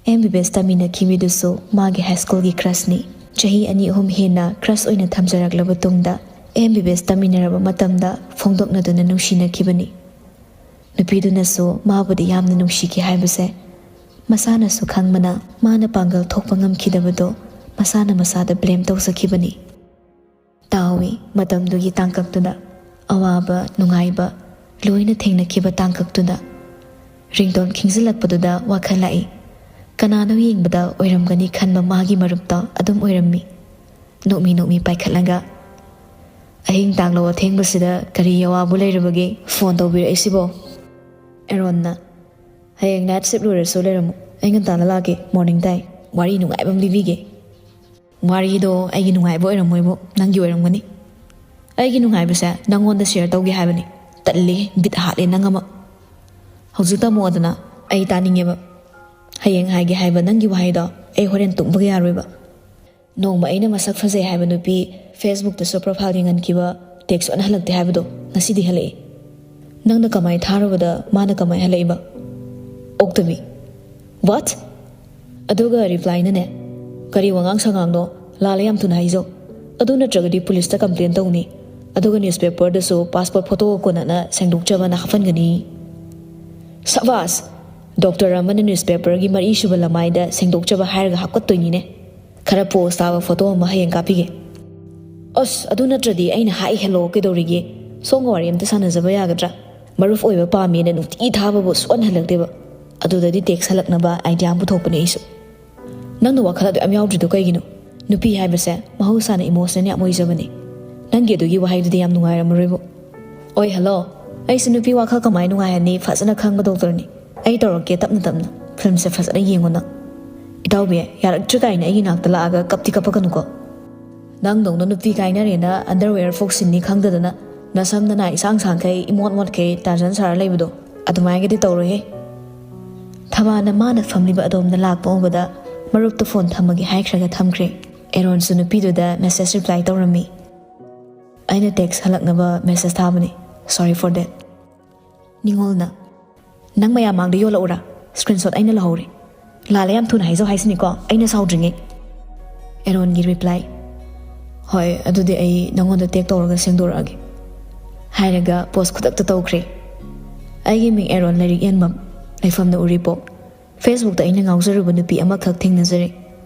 ꯑꯦꯝ ꯕꯤ ꯕꯤ ꯑꯦꯁ ꯇꯝꯃꯤꯟꯅꯈꯤꯕꯗꯨꯁꯨ ꯃꯥꯒꯤ ꯍꯥꯏ ꯁ꯭ꯀꯨꯜꯒꯤ ꯀ꯭ꯔꯁꯅꯤ꯫ ꯆꯍꯤ ꯑꯅꯤ ꯑꯍꯨꯝ ꯍꯦꯟꯅ ꯀ꯭ꯔꯁ ꯑꯣꯏꯅ ꯊꯝꯖꯔꯛꯂꯕ ꯇꯨꯡꯗ ꯑꯦꯝ ꯕꯤ ꯕꯤ ꯑꯦꯁ ꯇꯝꯃꯤꯟꯅꯔꯕ ꯃꯇꯝꯗ ꯐꯣꯡꯗꯣꯛꯅꯗꯨꯅ ꯅꯨꯡꯁꯤꯅꯈꯤꯕꯅꯤ꯫ ꯅꯨꯄꯤꯗꯨꯅꯁꯨ ꯃꯥꯕꯨꯗꯤ ꯌꯥꯝꯅ ꯅꯨꯡꯁꯤꯈꯤ ꯍꯥꯏꯕꯁꯦ ꯃꯁꯥꯅꯁꯨ ꯈꯪꯕꯅ ꯃꯥꯅ ꯄꯥꯡꯒꯜ ꯊꯣꯛꯄ ꯉꯝꯈꯤꯗꯕꯗꯣ ꯃꯁꯥꯅ ꯃꯁꯥꯗ ꯕ꯭ꯂꯦꯝ ꯇꯧꯖꯈꯤꯕꯅꯤ꯫ ꯇꯥꯎꯏ, ꯃꯇꯝꯗꯨꯒꯤ ꯇꯥꯡꯀꯛꯇꯨꯗ ꯑꯋꯥꯕ ꯅꯨꯡꯉꯥꯏꯕ ꯂꯣꯏꯅ ꯊꯦꯡꯅꯈꯤꯕ ꯇꯥꯡꯀꯛꯇꯨꯗ꯫ ꯔꯤꯡꯇꯣꯟ ꯈꯤꯡꯖꯤꯜꯂꯛꯄꯗꯨꯗ ꯋꯥꯈꯜ ꯂꯥꯛꯏ꯫ ꯀꯅꯥꯅꯣ ꯌꯦꯡꯕꯗ ꯑꯣꯏꯔꯝꯒꯅꯤ ꯈꯟꯕ ꯃꯥꯒꯤ ꯃꯔꯨꯞꯇꯣ ꯑꯗꯨꯝ ꯑꯣꯏꯔꯝꯃꯤ꯫ ꯅꯣꯛꯃꯤ ꯅꯣꯛꯃꯤ ꯄꯥꯏꯈꯠꯂꯒ, "ꯑꯍꯤꯡ ꯇꯥꯡꯂꯣ ꯑꯊꯦꯡꯕꯁꯤꯗ ꯀꯔꯤ ꯑꯋꯥꯕ ꯂꯩꯔꯕꯒꯦ ꯐꯣꯟ ꯇꯧꯕꯤꯔꯛꯏꯁꯤꯕꯣ?" ꯑꯦꯔꯣꯟꯅ, "ꯍꯌꯦꯡ ꯅꯥꯏꯠ ꯁꯤꯞ ꯂꯣꯏꯔꯁꯨ ꯂꯩꯔꯝꯃꯨ, ꯑꯩ ꯉꯟꯇꯥꯅ ꯂꯥꯛꯀꯦ, ꯃꯣꯔꯅꯤꯡ ꯇꯥꯏ, ꯋꯥꯔꯤ ꯅꯨꯡꯉꯥꯏꯕ ꯑꯃ ꯂꯤꯕꯤꯒꯦ"꯫ "ꯋꯥꯔꯤꯗꯣ ꯑꯩꯒꯤ ꯅꯨꯡꯉꯥꯏꯕ ꯑꯣꯏꯔꯝꯃꯣꯏꯕꯣ, ꯅꯪꯒꯤ ꯑꯣꯏꯔꯝꯒꯅꯤ꯫ ꯑꯩꯒꯤ ꯅꯨꯡꯉꯥꯏꯕꯁꯦ ꯅꯪꯉꯣꯟꯗ ꯁꯤꯌꯔ ꯇꯧꯒꯦ ꯍꯥꯏꯕꯅꯤ꯫ ꯇꯜꯂꯤ, ꯕꯤꯠ ꯍꯥꯠꯂꯦ ꯅꯪ ꯑꯃ꯫ ꯍꯧꯖꯤꯛ ꯇꯝꯃꯛꯑꯣꯗꯅ, ꯑꯩ ꯇꯥꯅꯤꯡꯉꯦꯕ꯫ ꯍꯌꯦꯡ ꯍꯥꯏꯒꯦ ꯍꯥꯏꯕ ꯅꯪꯒꯤ ꯋꯥꯍꯩꯗꯣ ꯑꯩ ꯍꯣꯔꯦꯟ ꯇꯨꯝꯕꯒ ꯌꯥꯔꯣꯏꯕ꯫ ꯅꯣꯡꯃ ꯑꯩꯅ ꯃꯁꯛ ꯐꯖꯩ ꯍꯥꯏꯕ ꯅꯨꯄꯤ ꯐꯦꯁꯕꯨꯛꯇꯁꯨ ꯄ꯭ꯔꯣꯐꯥꯏꯜ ꯌꯦꯡꯍꯟꯈꯤꯕ ꯇꯦꯛꯁ ꯑꯣꯟꯅ ꯍꯜꯂꯛꯇꯦ ꯍꯥꯏꯕꯗꯣ ꯉꯁꯤꯗꯤ ꯍꯜꯂꯛꯏ꯫ ꯅꯪꯅ ꯀꯃꯥꯏ ꯊꯥꯔꯨꯕꯗ ꯃꯥꯅ ꯀꯃꯥꯏ ꯍꯜꯂꯛꯏꯕ?" "ꯑꯣꯛꯇꯕꯤ"꯫ "What?" ꯑꯗꯨꯒ ꯔꯤꯄ꯭ꯂꯥꯏꯅꯅꯦ, "ꯀꯔꯤ ꯋꯥꯉꯥꯡ ꯁꯉꯥꯡꯅꯣ? ꯂꯥꯜꯂꯦ ꯌꯥꯝ ꯊꯨꯅ ꯍꯥꯏꯖꯧ꯫ ꯑꯗꯨ ꯅꯠꯇ꯭ꯔꯒꯗꯤ ꯄꯨꯂꯤꯁꯇ ꯀꯝꯄ꯭ꯂꯦꯟ ꯇꯧꯅꯤ꯫ ꯑꯗꯨꯒ ꯅ꯭ꯌꯨꯁꯄꯦꯄꯔꯗꯁꯨ ꯄꯥꯁꯄꯣꯔꯠ ꯐꯣꯇꯣꯒ ꯀꯣꯟꯅꯅ ꯁꯦꯡꯗꯣꯛꯆꯕꯅ ꯍꯥꯞꯍꯟꯒꯅꯤ"꯫ ꯁꯕꯥꯁ! ꯗꯣꯛꯇꯔ ꯑꯃꯅ ꯅ꯭ꯌꯨꯁꯄꯦꯄꯔꯒꯤ ꯃꯔꯤꯁꯨꯕ ꯂꯃꯥꯏꯗ ꯁꯦꯡꯗꯣꯛꯆꯕ ꯍꯥꯏꯔꯒ ꯍꯥꯞꯀꯠꯇꯣꯏꯅꯤꯅꯦ꯫ ꯈꯔ ꯄꯣꯁ ꯇꯥꯕ ꯐꯣꯇꯣ ꯑꯃ ꯍꯌꯦꯡ ꯀꯥꯞꯄꯤꯒꯦ꯫ ꯑꯁ, ꯑꯗꯨ ꯅꯠꯇ꯭ꯔꯗꯤ ꯑꯩꯅ "Hi, hello" ꯀꯩꯗꯧꯔꯤꯒꯦ? ꯁꯣꯝꯒ ꯋꯥꯔꯤ ꯑꯝꯇ ꯁꯥꯟꯅꯖꯕ ꯌꯥꯒꯗ꯭ꯔꯥ? ꯃꯔꯨꯞ ꯑꯣꯏꯕ ꯄꯥꯝꯃꯦꯅ ꯅꯨꯡꯇꯤ ꯊꯥꯕꯕꯨ ꯁꯨꯛꯍꯟ ꯍꯜꯂꯛꯇꯦꯕ꯫ ꯑꯗꯨꯗꯗꯤ ꯇꯦꯛꯁ ꯍꯜꯂꯛꯅꯕ ꯑꯥꯏꯗꯤꯌꯥ ꯑꯃ ꯄꯨꯊꯣꯛꯄꯅꯦ ꯑꯩꯁꯨ꯫ ꯅꯪꯅ ꯋꯥꯈꯜ ꯑꯗꯨ ꯌꯥꯝ ꯌꯥꯎꯗ꯭ꯔꯤꯗꯣ ꯀꯩꯒꯤꯅꯣ? ꯅꯨꯄꯤ ꯍꯥꯏꯕꯁꯦ ꯃꯍꯧꯁꯥꯅ ꯏꯃꯣꯁꯅꯦꯜ ꯌꯥꯝ ꯑꯣꯏꯖꯕꯅꯦ꯫ ꯅꯪꯒꯤ ꯑꯗꯨꯒꯤ ꯋꯥꯍꯩꯗꯨꯗꯤ ꯌꯥꯝ ꯅꯨꯡꯉꯥꯏꯔꯝꯃꯔꯣꯏꯕꯨ꯫ ꯑꯣꯏ, ꯍꯜꯂꯣ꯫ ꯑꯩꯁꯨ ꯅꯨꯄꯤ ꯋꯥꯈꯜ ꯀꯃꯥꯏꯅ ꯅꯨꯡꯉꯥꯏꯍꯟꯅꯤ ꯐꯖꯅ ꯈꯪꯕ ꯗꯣꯛꯇꯔꯅꯤ꯫ ꯑꯩ ꯇꯧꯔꯛꯀꯦ ꯇꯞꯅ ꯇꯞꯅ꯫ ꯐꯤꯂꯝꯁꯦ ꯐꯖꯅ ꯌꯦꯡꯉꯣ ꯅꯪ꯫ "ꯏꯇꯥꯎꯕꯤ, ꯌꯥꯔꯛꯇ꯭ꯔꯤ ꯀꯥꯏꯅ ꯑꯩꯒꯤ ꯅꯥꯛꯇ ꯂꯥꯛꯑꯒ ꯀꯞꯇꯤ ꯀꯞꯄꯛꯀꯅꯨꯀꯣ꯫ ꯅꯪꯗꯧꯅ ꯅꯨꯄꯤ ꯀꯥꯏꯅꯔꯦꯅ underwear ꯐꯥꯎ ꯁꯤꯟꯅꯤ ꯈꯪꯗꯗꯅ ꯅꯁꯝ ꯅꯅꯥ ꯏꯁꯥꯡ ꯁꯥꯡꯈꯩ ꯏꯃꯣꯠ ꯃꯣꯠꯈꯩ ꯇꯥꯔꯖꯟ ꯁꯥꯔ ꯂꯩꯕꯗꯣ ꯑꯗꯨꯃꯥꯏꯅꯒꯗꯤ ꯇꯧꯔꯣꯏꯍꯦ"꯫ ꯊꯕꯥꯅ ꯃꯥꯅ ꯐꯝꯂꯤꯕ ꯑꯗꯣꯝꯗ ꯂꯥꯛꯄ ꯎꯕꯗ ꯃꯔꯨꯞꯇ ꯐꯣꯟ ꯊꯝꯃꯒꯦ ꯍꯥꯏꯈ꯭ꯔꯒ ꯊꯝꯈ꯭ꯔꯦ꯫ ꯑꯦꯔꯣꯟꯁꯨ ꯅꯨꯄꯤꯗꯨꯗ message reply ꯇꯧꯔꯝꯃꯤ꯫ "ꯑꯩꯅ text ꯍꯜꯂꯛꯅꯕ message ꯊꯥꯕꯅꯤ꯫ Sorry for that"꯫ ꯅꯤꯉꯣꯜꯅ, "ꯅꯪ ꯃꯌꯥꯝ ꯃꯥꯡꯗ ꯌꯣꯜꯂꯛꯎꯔꯥ? Screenshot ꯑꯩꯅ ꯂꯧꯍꯧꯔꯦ꯫ ꯂꯥꯜꯂꯦ ꯌꯥꯝ ꯊꯨꯅ ꯍꯥꯏꯖꯧ ꯍꯥꯏꯁꯤꯅꯤꯀꯣ, ꯑꯩꯅ ꯁꯥꯎꯗ꯭ꯔꯤꯉꯩ"꯫ ꯑꯦꯔꯣꯟꯒꯤ reply, "ꯍꯣꯏ, ꯑꯗꯨꯗꯤ ꯑꯩ ꯅꯪꯉꯣꯟꯗ tag ꯇꯧꯔꯒ ꯁꯦꯡꯗꯣꯔꯛꯑꯒꯦ"꯫ ꯍꯥꯏꯔꯒ post ꯈꯨꯗꯛꯇ ꯇꯧꯈ꯭ꯔꯦ꯫ "ꯑꯩꯒꯤ ꯃꯤꯡ ꯑꯦꯔꯣꯟ ꯂꯥꯏꯔꯤꯛ ꯌꯦꯟꯕꯝ, ꯂꯩꯐꯝꯅ ꯎꯔꯤꯄꯣꯛ꯫ Facebookꯇ ꯑꯩꯅ ꯉꯥꯎꯖꯔꯨꯕ ꯅꯨꯄꯤ ꯑꯃꯈꯛ ꯊꯦꯡꯅꯖꯔꯦ꯫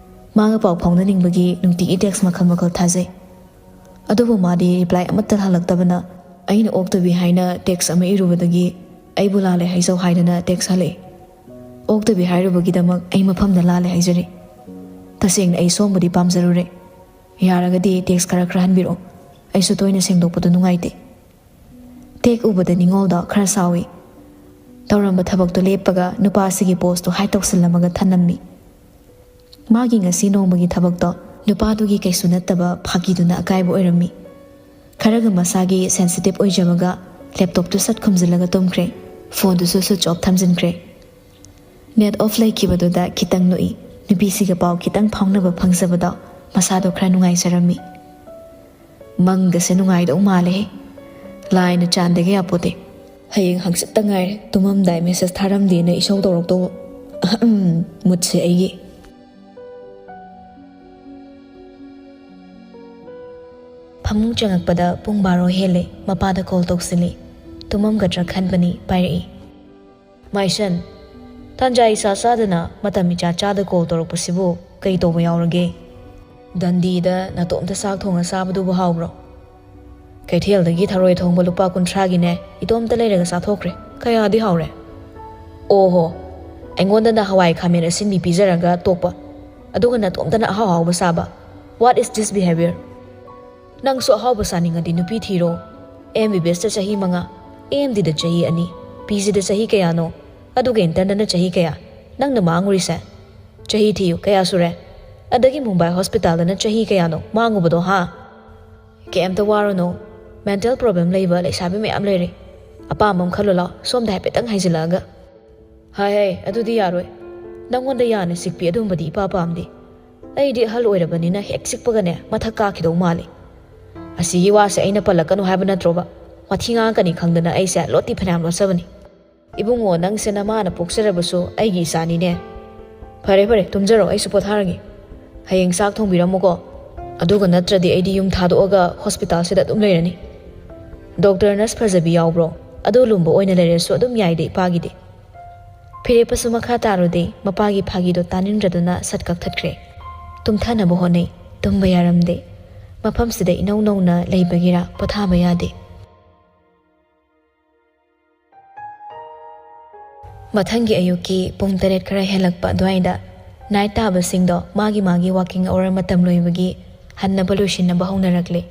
ꯃꯥꯒ ꯄꯥꯎ ꯐꯥꯎꯅꯅꯤꯡꯕꯒꯤ ꯅꯨꯡꯇꯤꯒꯤ text ꯃꯈꯜ ꯃꯈꯜ ꯊꯥꯖꯩ꯫ ꯑꯗꯨꯕꯨ ꯃꯥꯗꯤ reply ꯑꯃꯠꯇ ꯍꯜꯂꯛꯇꯕꯅ ꯑꯩꯅ ꯑꯣꯛꯇꯕꯤ ꯍꯥꯏꯅ text ꯑꯃ ꯏꯔꯨꯕꯗꯒꯤ ꯑꯩꯕꯨ ꯂꯥꯜꯂꯦ ꯍꯥꯏꯖꯧ ꯍꯥꯏꯗꯅ text ꯍꯜꯂꯛꯑꯦ꯫ ꯑꯣꯛꯇꯕꯤ ꯍꯥꯏꯔꯨꯕꯒꯤꯗꯃꯛ ꯑꯩ ꯃꯐꯝꯗ ꯂꯥꯜꯂꯦ ꯍꯥꯏꯖꯔꯤ꯫ ꯇꯁꯦꯡꯅ ꯑꯩ ꯁꯣꯝꯕꯨꯗꯤ ꯄꯥꯝꯖꯔꯨꯔꯦ꯫ ꯌꯥꯔꯒꯗꯤ text ꯈꯔ ꯈꯔ ꯍꯟꯕꯤꯔꯛꯑꯣ꯫ ꯑꯩꯁꯨ ꯇꯣꯏꯅ ꯁꯦꯡꯗꯣꯛꯄꯗꯨ ꯅꯨꯡꯉꯥꯏꯇꯦ"꯫ Tag ꯎꯕꯗ ꯅꯤꯉꯣꯜꯗꯣ ꯈꯔ ꯁꯥꯎꯏ꯫ ꯇꯧꯔꯝꯕ ꯊꯕꯛꯇꯣ ꯂꯦꯞꯄꯒ ꯅꯨꯄꯥꯁꯤꯒꯤ postꯇꯣ hide ꯇꯧꯁꯤꯜꯂꯝꯃꯒ ꯊꯅꯝꯃꯤ꯫ ꯃꯥꯒꯤ ꯉꯁꯤ ꯅꯣꯡꯃꯒꯤ ꯊꯕꯛꯇꯣ ꯅꯨꯄꯥꯗꯨꯒꯤ ꯀꯩꯁꯨ ꯅꯠꯇꯕ ꯐꯥꯒꯤꯗꯨꯅ ꯑꯀꯥꯏꯕ ꯑꯣꯏꯔꯝꯃꯤ꯫ ꯈꯔꯒ ꯃꯁꯥꯒꯤ sensitive ꯑꯣꯏꯖꯕꯒ laptopꯇꯨ ꯁꯠ ꯈꯨꯝꯖꯤꯜꯂꯒ ꯇꯨꯝꯈ꯭ꯔꯦ꯫ Phoneꯗꯨꯁꯨ switch off ꯊꯝꯖꯤꯟꯈ꯭ꯔꯦ꯫ Net off ꯂꯩꯈꯤꯕꯗꯨꯗ ꯈꯤꯇꯪ ꯅꯣꯛꯏ꯫ ꯅꯨꯄꯤꯁꯤꯒ ꯄꯥꯎ ꯈꯤꯇꯪ ꯐꯥꯎꯅꯕ ꯐꯪꯖꯕꯗꯣ ꯃꯁꯥꯗꯣ ꯈꯔ ꯅꯨꯡꯉꯥꯏꯖꯔꯝꯃꯤ꯫ "ꯃꯪꯒꯁꯦ ꯅꯨꯡꯉꯥꯏꯗꯧ ꯃꯥꯜꯂꯦꯍꯦ꯫ ꯂꯥꯏꯅ ꯆꯥꯟꯗꯒ ꯌꯥꯄꯣꯠꯇꯦ꯫ ꯍꯌꯦꯡ ꯍꯪꯆꯤꯠꯇ ꯉꯥꯏꯔꯦ ꯇꯨꯝꯃꯝꯗꯥꯏ message ꯊꯥꯔꯝꯗꯦꯅ ꯏꯁꯧ ꯇꯧꯔꯛꯇꯧꯕ꯫ ꯑꯍꯝ, moodꯁꯦ ꯑꯩꯒꯤ"꯫ ꯐꯃꯨꯡ ꯆꯪꯉꯛꯄꯗ ꯄꯨꯡ ꯕꯥꯔꯣ ꯍꯦꯜꯂꯦ꯫ ꯃꯄꯥꯗ call ꯇꯧꯁꯤꯜꯂꯤ꯫ ꯇꯨꯝꯃꯝꯒꯗ꯭ꯔꯥ ꯈꯟꯕꯅꯤ, ꯄꯥꯏꯔꯛꯏ꯫ "ꯃꯥꯏꯁꯟ, ꯇꯥꯟꯖꯥ ꯏꯆꯥ ꯆꯥꯗꯅ ꯃꯇꯝ ꯏꯆꯥ ꯆꯥꯗ call ꯇꯧꯔꯛꯄꯁꯤꯕꯨ ꯀꯩ ꯇꯧꯕ ꯌꯥꯎꯔꯒꯦ? ꯗꯟꯗꯤꯗ ꯅꯇꯣꯝꯇ ꯆꯥꯛ ꯊꯣꯡꯉ ꯆꯥꯕꯗꯨꯕꯨ ꯍꯥꯎꯕ꯭ꯔꯣ? ꯀꯩꯊꯦꯜꯗꯒꯤ ꯊꯔꯣꯏ ꯊꯣꯡꯕ ꯂꯨꯄꯥ ꯀꯨꯟꯊ꯭ꯔꯥꯒꯤꯅꯦ, ꯏꯇꯣꯝꯇ ꯂꯩꯔꯒ ꯆꯥꯊꯣꯛꯈ꯭ꯔꯦ꯫ ꯀꯌꯥꯗꯤ ꯍꯥꯎꯔꯦ꯫ ꯑꯣꯍꯣ, ꯑꯩꯉꯣꯟꯗꯅ ꯍꯋꯥꯏ ꯈꯥꯃꯦꯟ ꯑꯁꯤꯟꯕꯤ ꯄꯤꯖꯔꯒ ꯇꯣꯛꯄ, ꯑꯗꯨꯒ ꯅꯇꯣꯝꯇꯅ ꯑꯍꯥꯎ ꯑꯍꯥꯎꯕ ꯆꯥꯕ꯫ What is this behavior? ꯅꯪꯁꯨ ꯑꯍꯥꯎꯕ ꯆꯥꯅꯤꯡꯉꯗꯤ ꯅꯨꯄꯤ ꯊꯤꯔꯣ꯫ MBBSꯇ ꯆꯍꯤ ꯃꯉꯥ, AMDꯗ ꯆꯍꯤ ꯑꯅꯤ, PGꯗ ꯆꯍꯤ ꯀꯌꯥꯅꯣ? ꯑꯗꯨꯒ internꯗꯅ ꯆꯍꯤ ꯀꯌꯥ? ꯅꯪꯅ ꯃꯥꯡꯉꯨꯔꯤꯁꯦ?" ꯆꯍꯤ ꯊꯤꯌꯨ, ꯀꯌꯥ ꯁꯨꯔꯦ? ꯑꯗꯒꯤ ꯃꯨꯝꯕꯥꯏ ꯍꯣꯁꯄꯤꯇꯥꯜꯗꯅ ꯆꯍꯤ ꯀꯌꯥꯅꯣ ꯃꯥꯡꯉꯨꯕꯗꯣ, ꯍꯥ? ꯀꯩꯝꯇ ꯋꯥꯔꯨꯅꯨ, ꯃꯦꯟꯇꯦꯜ ꯄ꯭ꯔꯣꯕ꯭ꯂꯦꯝ ꯂꯩꯕ ꯂꯩꯁꯥꯕꯤ ꯃꯌꯥꯝ ꯂꯩꯔꯦ꯫ ꯑꯄꯥꯝꯕ ꯑꯃ ꯈꯜꯂꯣ ꯂꯥꯎ, ꯁꯣꯝꯗ ꯍꯥꯏꯐꯦꯠꯇꯪ ꯍꯥꯏꯖꯤꯜꯂꯛꯑꯒ꯫ ꯍꯥꯏ ꯍꯥꯏ, ꯑꯗꯨꯗꯤ ꯌꯥꯔꯣꯏ꯫ ꯅꯪꯉꯣꯟꯗ ꯌꯥꯅ ꯆꯤꯛꯄꯤ ꯑꯗꯨꯝꯕꯗꯤ ꯏꯄꯥ ꯄꯥꯝꯗꯦ꯫ ꯑꯩꯗꯤ ꯑꯍꯜ ꯑꯣꯏꯔꯕꯅꯤꯅ ꯍꯦꯛ ꯆꯤꯛꯄꯒꯅꯦ ꯃꯊꯛ ꯀꯥꯈꯤꯗꯧ ꯃꯥꯜꯂꯤ꯫ ꯑꯁꯤꯒꯤ ꯋꯥꯁꯦ ꯑꯩꯅ ꯄꯜꯂꯛꯀꯅꯨ ꯍꯥꯏꯕ ꯅꯠꯇ꯭ꯔꯣꯕ? ꯃꯊꯤ ꯉꯥꯡꯉꯛꯀꯅꯤ ꯈꯪꯗꯅ ꯑꯩꯁꯦ ꯂꯣꯠꯇꯤ ꯐꯅꯌꯥꯝ ꯂꯣꯠꯆꯕꯅꯤ꯫ ꯏꯕꯨꯡꯉꯣ, ꯅꯪꯁꯦ ꯅꯃꯥꯅ ꯄꯣꯛꯆꯔꯕꯁꯨ ꯑꯩꯒꯤ ꯏꯆꯥꯅꯤꯅꯦ꯫ ꯐꯔꯦ ꯐꯔꯦ, ꯇꯨꯝꯖꯔꯣ, ꯑꯩꯁꯨ ꯄꯣꯊꯥꯔꯒꯦ꯫ ꯍꯌꯦꯡ ꯆꯥꯛ ꯊꯣꯡꯕꯤꯔꯝꯃꯨꯀꯣ꯫ ꯑꯗꯨꯒ ꯅꯠꯇ꯭ꯔꯗꯤ ꯑꯩꯗꯤ ꯌꯨꯝ ꯊꯥꯗꯣꯛꯑꯒ ꯍꯣꯁꯄꯤꯇꯥꯜꯁꯤꯗ ꯑꯗꯨꯝ ꯂꯩꯔꯅꯤ꯫ ꯗꯣꯛꯇꯔ ꯅꯔꯁ ꯐꯖꯕꯤ ꯌꯥꯎꯕ꯭ꯔꯣ? ꯑꯗꯨ ꯂꯨꯝꯕ ꯑꯣꯏꯅ ꯂꯩꯔꯁꯨ ꯑꯗꯨꯝ ꯌꯥꯏꯗ ꯏꯄꯥꯒꯤꯗꯤ꯫ ꯐꯤꯔꯦꯞꯄꯁꯨ ꯃꯈꯥ ꯇꯥꯔꯨꯗꯦ, ꯃꯄꯥꯒꯤ ꯐꯥꯒꯤꯗꯣ ꯇꯥꯅꯤꯡꯗ꯭ꯔꯗꯨꯅ ꯁꯠ ꯀꯛꯊꯠꯈ꯭ꯔꯦ꯫ ꯇꯨꯝꯊꯅꯕ ꯍꯣꯠꯅꯩ, ꯇꯨꯝꯕ ꯌꯥꯔꯝꯗꯦ꯫ ꯃꯐꯝꯁꯤꯗ ꯏꯅꯧ ꯅꯧꯅ ꯂꯩꯕꯒꯤꯔꯥ ꯄꯣꯊꯥꯕ ꯌꯥꯗꯦ꯫ ꯃꯊꯪꯒꯤ ꯑꯌꯨꯛꯀꯤ ꯄꯨꯡ ꯇꯔꯦꯠ ꯈꯔ ꯍꯦꯜꯂꯛꯄ ꯑꯗꯨꯋꯥꯏꯗ ꯅꯥꯏꯠ ꯇꯥꯕꯁꯤꯡꯗꯣ ꯃꯥꯒꯤ ꯃꯥꯒꯤ ꯋꯥꯀꯤꯡ ꯑꯋꯥꯔ ꯃꯇꯝ ꯂꯣꯏꯕꯒꯤ ꯍꯟꯅꯕ ꯂꯣꯏꯁꯤꯟꯅꯕ ꯍꯧꯅꯔꯛꯂꯦ꯫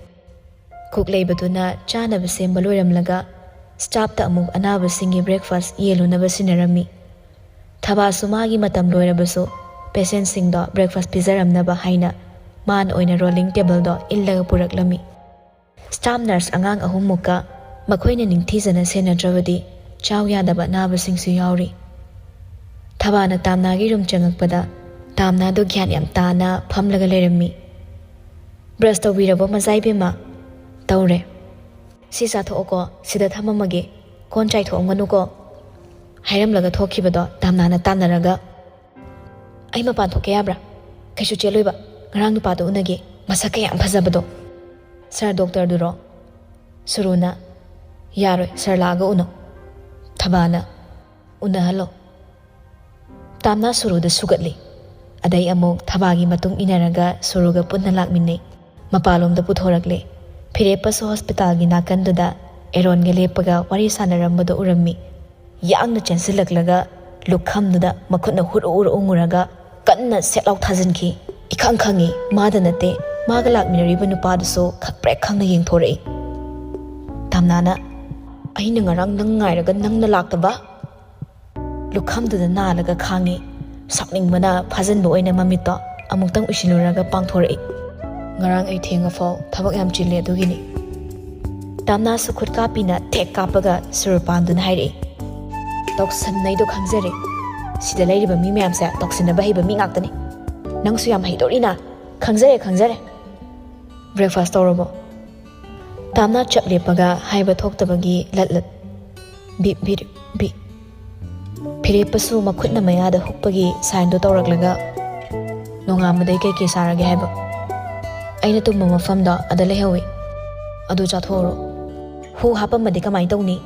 ꯀꯨꯛ ꯂꯩꯕꯗꯨꯅ ꯆꯥꯅꯕ ꯁꯦꯝꯕ ꯂꯣꯏꯔꯝꯂꯒ ꯁ꯭ꯇꯥꯐꯇ ꯑꯃꯨꯛ ꯑꯅꯥꯕꯁꯤꯡꯒꯤ ꯕ꯭ꯔꯦꯛꯐꯥꯁ ꯌꯦꯜꯂꯨꯅꯕ ꯁꯤꯟꯅꯔꯝꯃꯤ꯫ ꯊꯕꯥꯁꯨ ꯃꯥꯒꯤ ꯃꯇꯝ ꯂꯣꯏꯔꯕꯁꯨ ꯄꯦꯁꯦꯟꯁꯤꯡꯗꯣ ꯕ꯭ꯔꯦꯛꯐꯥꯁ ꯄꯤꯖꯔꯝꯅꯕ ꯍꯥꯏꯅ ꯃꯥꯅ ꯑꯣꯏꯅ ꯔꯣꯂꯤꯡ ꯇꯦꯕꯜꯗꯣ ꯏꯜꯂꯒ ꯄꯨꯔꯛꯂꯝꯃꯤ꯫ ꯁ꯭ꯇꯥꯐ ꯅꯔꯁ ꯑꯉꯥꯡ ꯑꯍꯨꯝꯃꯨꯛꯀ ꯃꯈꯣꯏꯅ ꯅꯤꯡꯊꯤꯖꯅ ꯁꯦꯟꯅꯗ꯭ꯔꯕꯗꯤ ꯆꯥꯎ ꯌꯥꯗꯕ ꯑꯅꯥꯕꯁꯤꯡꯁꯨ ꯌꯥꯎꯔꯤ꯫ ꯊꯕꯥꯅ ꯇꯥꯝꯅꯥꯒꯤ ꯔꯨꯝ ꯆꯪꯉꯛꯄꯗ ꯇꯥꯝꯅꯥꯗꯣ ꯒ꯭ꯌꯥꯟ ꯌꯥꯝ ꯇꯥꯅ ꯐꯝꯂꯒ ꯂꯩꯔꯝꯃꯤ꯫ "ꯕ꯭ꯔꯁ ꯇꯧꯕꯤꯔꯕꯣ ꯃꯆꯥ ꯏꯕꯦꯝꯃ?" "ꯇꯧꯔꯦ꯫" "ꯁꯤ ꯆꯥꯊꯣꯛꯑꯣꯀꯣ, ꯁꯤꯗ ꯊꯝꯃꯝꯃꯒꯦ, ꯀꯣꯟ ꯆꯥꯏꯊꯣꯛꯑꯝꯒꯅꯨꯀꯣ" ꯍꯥꯏꯔꯝꯂꯒ ꯊꯣꯛꯈꯤꯕꯗꯣ ꯇꯥꯝꯅꯥꯅ ꯇꯥꯟꯅꯔꯒ, "ꯑꯩ ꯃꯄꯥꯟ ꯊꯣꯛꯀꯦ ꯌꯥꯕ꯭ꯔꯥ? ꯀꯩꯁꯨ ꯆꯦꯜꯂꯣꯏꯕ꯫ ꯉꯔꯥꯡ ꯅꯨꯄꯥꯗꯣ ꯎꯅꯒꯦ, ꯃꯁꯛ ꯀꯌꯥꯝ ꯐꯖꯕꯗꯣ꯫" "ꯁꯥꯔ ꯗꯣꯛꯇꯔꯗꯨꯔꯣ?" ꯁꯨꯔꯨꯅ, "ꯌꯥꯔꯣꯏ, ꯁꯥꯔ ꯂꯥꯛꯑꯒ ꯎꯅꯧ꯫" ꯊꯕꯥꯅ, "ꯎꯅꯍꯜꯂꯣ꯫" ꯇꯥꯝꯅꯥ ꯁꯨꯔꯨꯗ ꯁꯨꯒꯠꯂꯤ꯫ ꯑꯗꯩ ꯑꯃꯨꯛ ꯊꯕꯥꯒꯤ ꯃꯇꯨꯡ ꯏꯟꯅꯔꯒ ꯁꯨꯔꯨꯒ ꯄꯨꯟꯅ ꯂꯥꯛꯃꯤꯟꯅꯩ꯫ ꯃꯄꯥꯟꯂꯣꯝꯗ ꯄꯨꯊꯣꯔꯛꯂꯦ꯫ ꯐꯤꯔꯦꯞꯄꯁꯨ ꯍꯣꯁꯄꯤꯇꯥꯜꯒꯤ ꯅꯥꯀꯟꯗꯨꯗ ꯑꯦꯔꯣꯟꯒ ꯂꯦꯞꯄꯒ ꯋꯥꯔꯤ ꯁꯥꯟꯅꯔꯝꯕꯗꯣ ꯎꯔꯝꯃꯤ꯫ ꯌꯥꯡꯅ ꯆꯦꯟꯁꯤꯜꯂꯛꯂꯒ ꯂꯨꯈꯝꯗꯨꯗ ꯃꯈꯨꯠꯅ ꯍꯨꯔꯨ ꯍꯨꯔꯨ ꯎꯉꯨꯔꯒ ꯀꯟꯅ ꯁꯦꯠ ꯂꯥꯎ ꯊꯥꯖꯤꯟꯈꯤ꯫ ꯏꯈꯪ ꯈꯪꯉꯤ, ꯃꯥꯗ ꯅꯠꯇꯦ, ꯃꯥꯒ ꯂꯥꯛꯃꯤꯟꯅꯔꯤꯕ ꯅꯨꯄꯥꯗꯨꯁꯨ ꯈꯪꯄ꯭ꯔꯦꯛ ꯈꯪꯅ ꯌꯦꯡꯊꯣꯔꯛꯏ꯫ ꯇꯥꯝꯅꯥꯅ, "ꯑꯩꯅ ꯉꯔꯥꯡ ꯅꯪ ꯉꯥꯏꯔꯒ ꯅꯪꯅ ꯂꯥꯛꯇꯕ?" ꯂꯨꯈꯝꯗꯨꯗ ꯅꯥꯜꯂꯒ ꯈꯥꯡꯉꯤ꯫ ꯁꯥꯎꯅꯤꯡꯕꯅ ꯐꯥꯖꯤꯟꯕ ꯑꯣꯏꯅ ꯃꯃꯤꯠꯇꯣ ꯑꯃꯨꯛꯇꯪ ꯎꯏꯁꯤꯜꯂꯨꯔꯒ ꯄꯥꯡꯊꯣꯔꯛꯏ꯫ "ꯉꯔꯥꯡ ꯑꯩ ꯊꯦꯡꯉꯐꯥꯎ ꯊꯕꯛ ꯌꯥꯝ ꯆꯤꯜꯂꯦ, ꯑꯗꯨꯒꯤꯅꯤ꯫" ꯇꯥꯝꯅꯥꯁꯨ ꯈꯨꯠ ꯀꯥꯞꯄꯤꯅ ꯊꯦꯛ ꯀꯥꯞꯄꯒ ꯁꯨꯔꯄꯥꯟꯗꯨꯅ ꯍꯥꯏꯔꯛꯏ꯫ "ꯇꯧꯁꯟꯅꯩꯗꯣ ꯈꯪꯖꯔꯦ꯫ ꯁꯤꯗ ꯂꯩꯔꯤꯕ ꯃꯤ ꯃꯌꯥꯝꯁꯦ ꯇꯧꯁꯤꯟꯅꯕ ꯍꯩꯕ ꯃꯤ ꯉꯥꯛꯇꯅꯤ꯫ ꯅꯪꯁꯨ ꯌꯥꯝ ꯍꯩꯗꯣꯔꯤꯅ꯫ ꯈꯪꯖꯔꯦ, ꯈꯪꯖꯔꯦ꯫ ꯕ꯭ꯔꯦꯛꯐꯥꯁ ꯇꯧꯔꯕꯣ?" ꯇꯥꯝꯅꯥ ꯆꯞ ꯂꯦꯞꯄꯒ ꯍꯥꯏꯕ ꯊꯣꯛꯇꯕꯒꯤ ꯂꯠ ꯂꯠ꯫ "ꯕꯤ, ꯕꯤ, ꯕꯤ꯫" ꯐꯤꯔꯦꯞꯄꯁꯨ ꯃꯈꯨꯠꯅ ꯃꯌꯥꯗ ꯍꯨꯛꯄꯒꯤ ꯁꯥꯏꯟꯗꯣ ꯇꯧꯔꯛꯂꯒ, "ꯅꯣꯡꯉꯥꯟꯕꯗꯩ ꯀꯩꯀꯩ ꯆꯥꯔꯒꯦ ꯍꯥꯏꯕ?" "ꯑꯩꯅ ꯇꯨꯝꯕ ꯃꯐꯝꯗꯣ ꯑꯗ ꯂꯩꯍꯧꯋꯤ꯫ ꯑꯗꯨ ꯆꯥꯊꯣꯛꯎꯔꯣ꯫" "ꯍꯨ ꯍꯥꯞꯄꯝꯃꯗꯤ ꯀꯃꯥꯏꯅ ꯇꯧꯅꯤ?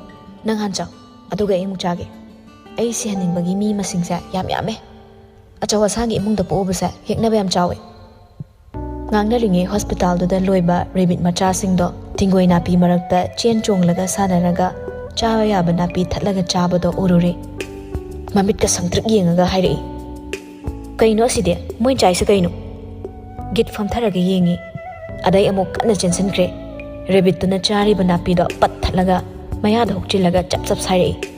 ꯅꯪ ꯍꯥꯟ ꯆꯥꯎ, ꯑꯗꯨꯒ ꯑꯩ ꯑꯃꯨꯛ ꯆꯥꯒꯦ꯫ ꯑꯩ ꯁꯤꯍꯟꯅꯤꯡꯕꯒꯤ ꯃꯤ ꯃꯁꯤꯡꯁꯦ ꯌꯥꯝ ꯌꯥꯝꯃꯦ꯫ ꯑꯆꯧ ꯑꯁꯥꯡꯒꯤ ꯏꯃꯨꯡꯗ ꯄꯣꯛꯎꯕꯁꯦ ꯌꯦꯛꯅꯕ ꯌꯥꯝ ꯆꯥꯎꯋꯦ꯫" ꯉꯥꯡꯅꯔꯤꯉꯩ ꯍꯣꯁꯄꯤꯇꯥꯜꯗꯨꯗ ꯂꯣꯏꯕ ꯔꯦꯕꯤꯠ ꯃꯆꯥꯁꯤꯡꯗꯣ ꯇꯤꯡꯒꯣꯏ ꯅꯥꯄꯤ ꯃꯔꯛꯇ ꯆꯦꯟ ꯆꯣꯡꯂꯒ ꯁꯥꯟꯅꯔꯒ ꯆꯥꯕ ꯌꯥꯕ ꯅꯥꯄꯤ ꯊꯠꯂꯒ ꯆꯥꯕꯗꯣ ꯎꯔꯨꯔꯦ꯫ ꯃꯃꯤꯠꯀ ꯁꯪꯇ꯭ꯔꯤꯛ ꯌꯦꯡꯉꯒ ꯍꯥꯏꯔꯛꯏ, "ꯀꯩꯅꯣ ꯑꯁꯤꯗꯤ? ꯃꯣꯏ ꯆꯥꯏꯁꯦ ꯀꯩꯅꯣ?" ꯒꯤꯠ ꯐꯝꯊꯔꯒ ꯌꯦꯡꯉꯤ꯫ ꯑꯗꯩ ꯑꯃꯨꯛ ꯀꯟꯅ ꯆꯦꯟꯁꯤꯟꯈ꯭ꯔꯦ꯫ ꯔꯦꯕꯤꯠꯇꯨꯅ ꯆꯥꯔꯤꯕ ꯅꯥꯄꯤꯗꯣ ꯄꯠ ꯊꯠꯂꯒ ꯃꯌꯥꯗ ꯍꯨꯛꯆꯤꯜꯂꯒ ꯆꯞ ꯆꯞ ꯁꯥꯏꯔꯛꯏ꯫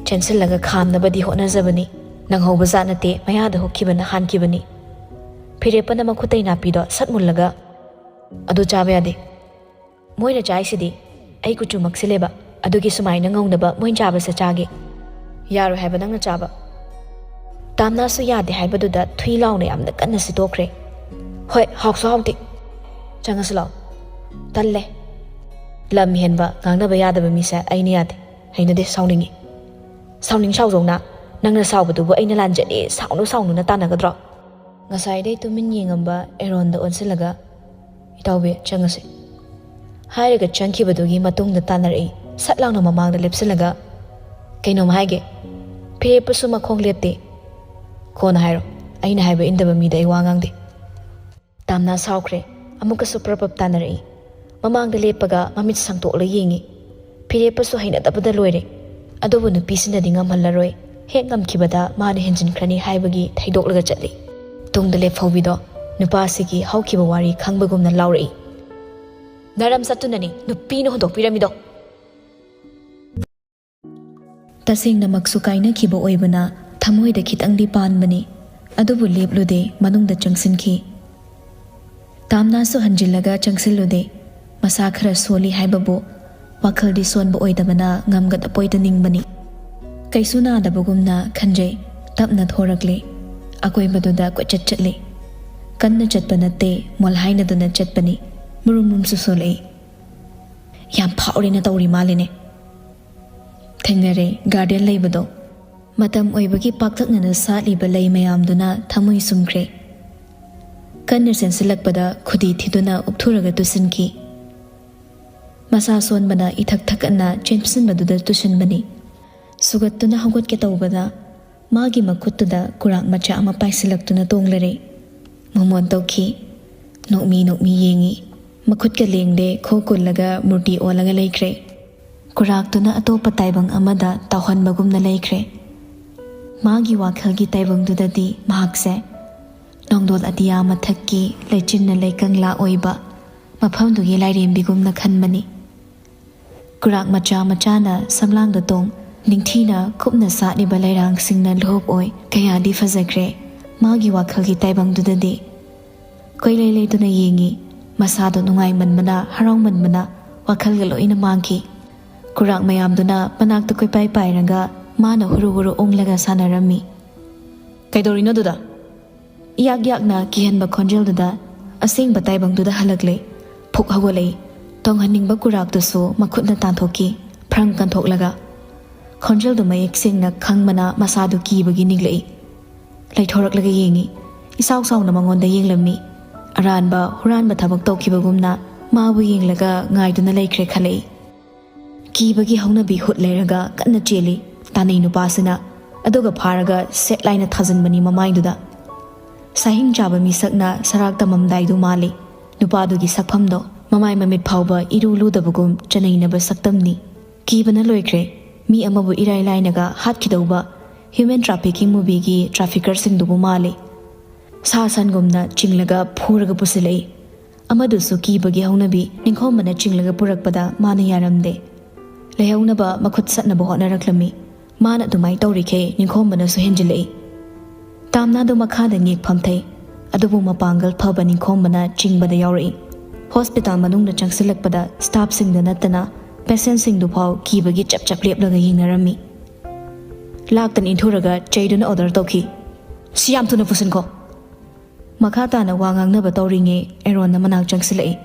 ꯆꯦꯟꯁꯤꯜꯂꯒ ꯈꯥꯝꯅꯕꯗꯤ ꯍꯣꯠꯅꯖꯕꯅꯤ꯫ ꯅꯪꯍꯧꯕ ꯖꯥꯠ ꯅꯠꯇꯦ, ꯃꯌꯥꯗ ꯍꯨꯛꯈꯤꯕꯅ ꯍꯥꯟꯈꯤꯕꯅꯤ꯫ ꯐꯤꯔꯦꯞꯄꯅ ꯃꯈꯨꯠꯇꯩ ꯅꯥꯄꯤꯗꯣ ꯁꯠ ꯃꯨꯜꯂꯒ, "ꯑꯗꯨ ꯆꯥꯕ ꯌꯥꯗꯦ꯫ ꯃꯣꯏꯅ ꯆꯥꯏꯁꯤꯗꯤ ꯑꯩ ꯀꯨꯆꯨ ꯃꯛꯁꯤꯜꯂꯦꯕ, ꯑꯗꯨꯒꯤ ꯁꯨꯃꯥꯏꯅ ꯉꯧꯅꯕ ꯃꯣꯏꯅ ꯆꯥꯕꯁꯦ ꯆꯥꯒꯦ꯫ ꯌꯥꯔꯣꯏ ꯍꯥꯏꯕ ꯅꯪꯅ ꯆꯥꯕ꯫" ꯇꯥꯝꯅꯥꯁꯨ ꯌꯥꯗꯦ ꯍꯥꯏꯕꯗꯨꯗ ꯊꯨꯏ ꯂꯥꯎꯅ ꯌꯥꯝꯅ ꯀꯟꯅ ꯁꯤꯠꯇꯣꯛꯈ꯭ꯔꯦ꯫ "ꯍꯣꯏ, ꯍꯥꯎꯁꯨ ꯍꯥꯎꯇꯦ꯫ ꯆꯪꯉꯁꯤ ꯂꯥꯎ꯫" "ꯇꯜꯂꯦ꯫ ꯂꯝ ꯍꯦꯟꯕ, ꯉꯥꯡꯅꯕ ꯌꯥꯗꯕ ꯃꯤꯁꯦ ꯑꯩꯅ ꯌꯥꯗꯦ꯫ ꯍꯩꯅꯗꯦ, ꯁꯥꯎꯅꯤꯡꯉꯤ꯫" "ꯁꯥꯎꯅꯤꯡ ꯁꯥꯎꯖꯧꯅ꯫ ꯅꯪꯅ ꯁꯥꯎꯕꯗꯨꯕꯨ ꯑꯩꯅ ꯂꯥꯟꯖꯗꯦ, ꯁꯥꯎꯅꯨ ꯁꯥꯎꯅꯨꯅ ꯇꯥꯟꯅꯒꯗ꯭ꯔꯣ?" ꯉꯁꯥꯏꯗꯩ ꯇꯨꯃꯤꯟ ꯌꯦꯡꯉꯝꯕ ꯑꯦꯔꯣꯟꯗ ꯑꯣꯟꯁꯤꯜꯂꯒ, "ꯏꯇꯥꯎꯕꯤ, ꯆꯪꯉꯁꯤ꯫" ꯍꯥꯏꯔꯒ ꯆꯪꯈꯤꯕꯗꯨꯒꯤ ꯃꯇꯨꯡꯗ ꯇꯥꯟꯅꯔꯛꯏ꯫ ꯁꯠ ꯂꯥꯎꯅ ꯃꯃꯥꯡꯗ ꯂꯦꯞꯁꯤꯜꯂꯒ, "ꯀꯩꯅꯣꯝ ꯍꯥꯏꯒꯦ꯫" ꯐꯤꯔꯦꯞꯄꯁꯨ ꯃꯈꯣꯡ ꯂꯦꯞꯇꯦ꯫ "ꯀꯣꯟꯅ ꯍꯥꯏꯔꯣ꯫ ꯑꯩꯅ ꯍꯥꯏꯕ ꯏꯟꯗꯕ ꯃꯤꯗ ꯑꯩ ꯋꯥ ꯉꯥꯡꯗꯦ꯫" ꯇꯥꯝꯅꯥ ꯁꯥꯎꯈ꯭ꯔꯦ꯫ ꯑꯃꯨꯛꯀꯁꯨ ꯄ꯭ꯔꯞ ꯄ꯭ꯔꯞ ꯇꯥꯟꯅꯔꯛꯏ꯫ ꯃꯃꯥꯡꯗ ꯂꯦꯞꯄꯒ ꯃꯃꯤꯠ ꯁꯥꯡꯇꯣꯛꯂ ꯌꯦꯡꯉꯤ꯫ ꯐꯤꯔꯦꯞꯄꯁꯨ ꯍꯩꯅꯗꯕꯗ ꯂꯣꯏꯔꯦ꯫ ꯑꯗꯨꯕꯨ ꯅꯨꯄꯤꯁꯤꯅꯗꯤ ꯉꯝꯍꯜꯂꯔꯣꯏ꯫ ꯍꯦꯛ ꯉꯝꯈꯤꯕꯗ ꯃꯥꯅ ꯍꯦꯟꯖꯤꯟꯈ꯭ꯔꯅꯤ ꯍꯥꯏꯕꯒꯤ ꯊꯩꯗꯣꯛꯂꯒ ꯆꯠꯂꯤ꯫ ꯇꯨꯡꯗ ꯂꯦꯞꯍꯧꯕꯤꯗꯣ ꯅꯨꯄꯥꯁꯤꯒꯤ ꯍꯧꯈꯤꯕ ꯋꯥꯔꯤ ꯈꯪꯕꯒꯨꯝꯅ ꯂꯥꯎꯔꯛꯏ꯫ "ꯅꯔꯝ ꯆꯠꯇꯨꯅꯅꯤ ꯅꯨꯄꯤꯅ ꯍꯨꯟꯗꯣꯛꯄꯤꯔꯝꯃꯤꯗꯣ꯫" ꯇꯁꯦꯡꯅꯃꯛꯁꯨ ꯀꯥꯏꯅꯈꯤꯕ ꯑꯣꯏꯕꯅ ꯊꯃꯣꯏꯗ ꯈꯤꯇꯪꯗꯤ ꯄꯥꯟꯕꯅꯤ꯫ ꯑꯗꯨꯕꯨ ꯂꯦꯞꯂꯨꯗꯦ, ꯃꯅꯨꯡꯗ ꯆꯪꯁꯤꯟꯈꯤ꯫ ꯇꯥꯝꯅꯥꯁꯨ ꯍꯟꯖꯤꯜꯂꯒ ꯆꯪꯁꯤꯜꯂꯨꯗꯦ꯫ ꯃꯁꯥ ꯈꯔ ꯁꯣꯜꯂꯤ ꯍꯥꯏꯕꯕꯨ ꯋꯥꯈꯜꯗꯤ ꯁꯣꯟꯕ ꯑꯣꯏꯗꯕꯅ ꯉꯝꯒꯗꯕꯣꯏꯗ ꯅꯤꯡꯕꯅꯤ꯫ ꯀꯩꯁꯨ ꯅꯥꯗꯕꯒꯨꯝꯅ ꯈꯟꯖꯩ꯫ ꯇꯞꯅ ꯊꯣꯔꯛꯂꯦ꯫ ꯑꯀꯣꯏꯕꯗꯨꯗ ꯀꯣꯏꯆꯠ ꯆꯠꯂꯤ꯫ ꯀꯟꯅ ꯆꯠꯄ ꯅꯠꯇꯦ, ꯃꯣꯜꯍꯥꯏꯅꯗꯨꯅ ꯆꯠꯄꯅꯤ꯫ ꯃꯨꯔꯨꯝ ꯃꯨꯔꯨꯝꯁꯨ ꯁꯣꯜꯂꯛꯏ꯫ "ꯌꯥꯝ ꯐꯥꯎꯔꯦꯅ ꯇꯧꯔꯤ ꯃꯥꯜꯂꯤꯅꯦ꯫" ꯊꯦꯡꯅꯔꯦ, ꯒꯥꯔꯗꯦꯟ ꯂꯩꯕꯗꯣ꯫ ꯃꯇꯝ ꯑꯣꯏꯕꯒꯤ ꯄꯥꯛꯇꯛꯅꯅ ꯁꯥꯠꯂꯤꯕ ꯂꯩ ꯃꯌꯥꯝꯗꯨꯅ ꯊꯃꯣꯏ ꯁꯨꯝꯈ꯭ꯔꯦ꯫ ꯀꯟꯅ ꯆꯦꯟꯁꯤꯜꯂꯛꯄꯗ ꯈꯨꯗꯤ ꯊꯤꯗꯨꯅ ꯎꯞꯊꯨꯔꯒ ꯇꯨꯁꯤꯟꯈꯤ꯫ ꯃꯁꯥ ꯁꯣꯟꯕꯅ ꯏꯊꯛ ꯊꯛꯀꯠꯅ ꯆꯦꯟꯁꯤꯟꯕꯗꯨꯗ ꯇꯨꯁꯤꯟꯕꯅꯤ꯫ ꯁꯨꯒꯠꯇꯨꯅ ꯍꯧꯒꯠꯀꯦ ꯇꯧꯕꯗ ꯃꯥꯒꯤ ꯃꯈꯨꯠꯇꯨꯗ ꯀꯨꯔꯥꯛ ꯃꯆꯥ ꯑꯃ ꯄꯥꯏꯁꯤꯜꯂꯛꯇꯨꯅ ꯇꯣꯡꯂꯔꯦ꯫ ꯃꯣꯃꯣꯟ ꯇꯧꯈꯤ꯫ ꯅꯣꯛꯃꯤ ꯅꯣꯛꯃꯤ ꯌꯦꯡꯉꯤ꯫ ꯃꯈꯨꯠꯀ ꯂꯦꯡꯗꯦ, ꯈꯣꯡ ꯀꯨꯜꯂꯒ ꯃꯨꯔꯇꯤ ꯑꯣꯜꯂꯒ ꯂꯩꯈ꯭ꯔꯦ꯫ ꯀꯨꯔꯥꯛꯇꯨꯅ ꯑꯇꯣꯞꯄ ꯇꯥꯏꯕꯪ ꯑꯃꯗ ꯇꯥꯎꯍꯟꯕꯒꯨꯝꯅ ꯂꯩꯈ꯭ꯔꯦ꯫ ꯃꯥꯒꯤ ꯋꯥꯈꯜꯒꯤ ꯇꯥꯏꯕꯪꯗꯨꯗꯗꯤ ꯃꯍꯥꯛꯁꯦ ꯅꯣꯡꯗꯣꯜ ꯑꯇꯤꯌꯥ ꯃꯊꯛꯀꯤ ꯂꯩꯆꯤꯟꯅ ꯂꯩꯀꯪꯂꯥ ꯑꯣꯏꯕ ꯃꯐꯝꯗꯨꯒꯤ ꯂꯥꯏꯔꯦꯝꯕꯤꯒꯨꯝꯅ ꯈꯟꯕꯅꯤ꯫ ꯀꯨꯔꯥꯛ ꯃꯆꯥ ꯃꯆꯥꯅ ꯁꯝꯂꯥꯡꯗ ꯇꯣꯡ, ꯅꯤꯡꯊꯤꯅ ꯀꯨꯞꯅ ꯁꯥꯠꯂꯤꯕ ꯂꯩꯔꯥꯡꯁꯤꯡꯅ ꯂꯨꯍꯨꯞ ꯑꯣꯏ꯫ ꯀꯌꯥꯗꯤ ꯐꯖꯈ꯭ꯔꯦ꯫ ꯃꯥꯒꯤ ꯋꯥꯈꯜꯒꯤ ꯇꯥꯏꯕꯪꯗꯨꯗꯗꯤ ꯀꯣꯏꯂꯩ ꯂꯩꯗꯨꯅ ꯌꯦꯡꯉꯤ꯫ ꯃꯁꯥꯗꯣ ꯅꯨꯡꯉꯥꯏꯃꯟꯕꯅ, ꯍꯔꯥꯎꯃꯟꯕꯅ ꯋꯥꯈꯜꯒ ꯂꯣꯏꯅ ꯃꯥꯡꯈꯤ꯫ ꯀꯨꯔꯥꯛ ꯃꯌꯥꯝꯗꯨꯅ ꯃꯅꯥꯛꯇ ꯀꯣꯏꯄꯥꯏ ꯄꯥꯏꯔꯒ ꯃꯥꯅ ꯍꯨꯔꯨ ꯍꯨꯔꯨ ꯎꯪꯂꯒ ꯁꯥꯟꯅꯔꯝꯃꯤ꯫ "ꯀꯩꯗꯧꯔꯤꯅꯣ ꯑꯗꯨꯗ?" ꯏꯌꯥꯛ ꯌꯥꯛꯅ ꯀꯤꯍꯟꯕ ꯈꯣꯟꯖꯦꯜꯗꯨꯗ ꯑꯁꯦꯡꯕ ꯇꯥꯏꯕꯪꯗꯨꯗ ꯍꯜꯂꯛꯂꯦ꯫ ꯐꯨꯛ ꯍꯧꯒꯠꯂꯛꯏ꯫ ꯇꯣꯡꯍꯟꯅꯤꯡꯕ ꯀꯨꯔꯥꯛꯇꯨꯁꯨ ꯃꯈꯨꯠꯅ ꯇꯥꯟꯊꯣꯛꯈꯤ, ꯐ꯭ꯔꯪ ꯀꯟꯊꯣꯛꯂꯒ꯫ ꯈꯣꯟꯖꯦꯜꯗꯨ ꯃꯌꯦꯛ ꯁꯦꯡꯅ ꯈꯪꯕꯅ ꯃꯁꯥꯗꯨ ꯀꯤꯕꯒꯤ ꯅꯤꯛꯂꯛꯏ꯫ ꯂꯩꯊꯣꯔꯛꯂꯒ ꯌꯦꯡꯉꯤ꯫ ꯏꯁꯥꯎ ꯁꯥꯎꯅ ꯃꯉꯣꯟꯗ ꯌꯦꯡꯂꯝꯃꯤ꯫ ꯑꯔꯥꯟꯕ ꯍꯨꯔꯥꯟꯕ ꯊꯕꯛ ꯇꯧꯈꯤꯕꯒꯨꯝꯅ ꯃꯥꯕꯨ ꯌꯦꯡꯂꯒ ꯉꯥꯏꯗꯨꯅ ꯂꯩꯈ꯭ꯔꯦ ꯈꯜꯂꯛꯏ꯫ ꯀꯤꯕꯒꯤ ꯍꯧꯅꯕꯤ ꯍꯨꯠ ꯂꯩꯔꯒ ꯀꯟꯅ ꯆꯦꯜꯂꯤ ꯇꯥꯅꯩ ꯅꯨꯄꯥꯁꯤꯅ꯫ ꯑꯗꯨꯒ ꯐꯥꯔꯒ ꯁꯦꯠ ꯂꯥꯏꯅ ꯊꯥꯖꯤꯟꯕꯅꯤ ꯃꯃꯥꯏꯗꯨꯗ꯫ ꯁꯥꯍꯤꯡ ꯆꯥꯕ ꯃꯤꯁꯛꯅ ꯁꯔꯥꯛ ꯇꯝꯃꯝꯗꯥꯏꯗꯨ ꯃꯥꯜꯂꯤ꯫ ꯅꯨꯄꯥꯗꯨꯒꯤ ꯁꯛꯐꯝꯗꯣ ꯃꯃꯥꯏ ꯃꯃꯤꯠ ꯐꯥꯎꯕ ꯏꯔꯨ ꯂꯨꯗꯕꯒꯨꯝ ꯆꯅꯩꯅꯕ ꯁꯛꯇꯝꯅꯤ꯫ ꯀꯤꯕꯅ ꯂꯣꯏꯈ꯭ꯔꯦ꯫ ꯃꯤ ꯑꯃꯕꯨ ꯏꯔꯥꯏ ꯂꯥꯏꯅꯒ ꯍꯥꯠꯈꯤꯗꯧꯕ ꯍ꯭ꯌꯨꯃꯦꯟ ꯇ꯭ꯔꯥꯐꯤꯀꯤꯡ ꯃꯨꯚꯤꯒꯤ ꯇ꯭ꯔꯥꯐꯤꯀꯔꯁꯤꯡꯗꯨꯕꯨ ꯃꯥꯜꯂꯤ꯫ ꯁꯥ ꯁꯟꯒꯨꯝꯅ ꯆꯤꯡꯂꯒ ꯐꯨꯔꯒ ꯄꯨꯁꯤꯜꯂꯛꯏ꯫ ꯑꯃꯗꯨꯁꯨ ꯀꯤꯕꯒꯤ ꯍꯧꯅꯕꯤ ꯅꯤꯡꯈꯣꯝꯕꯅ ꯆꯤꯡꯂꯒ ꯄꯨꯔꯛꯄꯗ ꯃꯥꯅ ꯌꯥꯔꯝꯗꯦ꯫ ꯂꯩꯍꯧꯅꯕ ꯃꯈꯨꯠ ꯁꯠꯅꯕ ꯍꯣꯠꯅꯔꯛꯂꯝꯃꯤ꯫ ꯃꯥꯅ ꯑꯗꯨꯃꯥꯏ ꯇꯧꯔꯤꯈꯩ ꯅꯤꯡꯈꯣꯝꯕꯅꯁꯨ ꯍꯦꯟꯖꯤꯜꯂꯛꯏ꯫ ꯇꯥꯝꯅꯥꯗꯨ ꯃꯈꯥꯗ ꯉꯦꯛ ꯐꯝꯊꯩ꯫ ꯑꯗꯨꯕꯨ ꯃꯄꯥꯡꯒꯜ ꯐꯕ ꯅꯤꯡꯈꯣꯝꯕꯅ ꯆꯤꯡꯕꯗ ꯌꯥꯎꯔꯛꯏ꯫ ꯍꯣꯁꯄꯤꯇꯥꯜ ꯃꯅꯨꯡꯗ ꯆꯪꯁꯤꯜꯂꯛꯄꯗ ꯁ꯭ꯇꯥꯐꯁꯤꯡꯗ ꯅꯠꯇꯅ ꯄꯦꯁꯦꯟꯁꯤꯡꯗꯨ ꯐꯥꯎ ꯀꯤꯕꯒꯤ ꯆꯞ ꯆꯞ ꯂꯦꯞꯂꯒ ꯌꯦꯡꯅꯔꯝꯃꯤ꯫ ꯂꯥꯛꯇꯅ ꯏꯟꯊꯨꯔꯒ ꯆꯩꯗꯨꯅ ꯑꯣꯔꯗꯔ ꯇꯧꯈꯤ, "ꯁꯤ ꯌꯥꯝ ꯊꯨꯅ ꯄꯨꯁꯤꯟꯈꯣ!" ꯃꯈꯥ ꯇꯥꯅ ꯋꯥ ꯉꯥꯡꯅꯕ ꯇꯧꯔꯤꯉꯩ ꯑꯦꯔꯣꯟꯅ ꯃꯅꯥꯛ ꯆꯪꯁꯤꯜꯂꯛꯏ꯫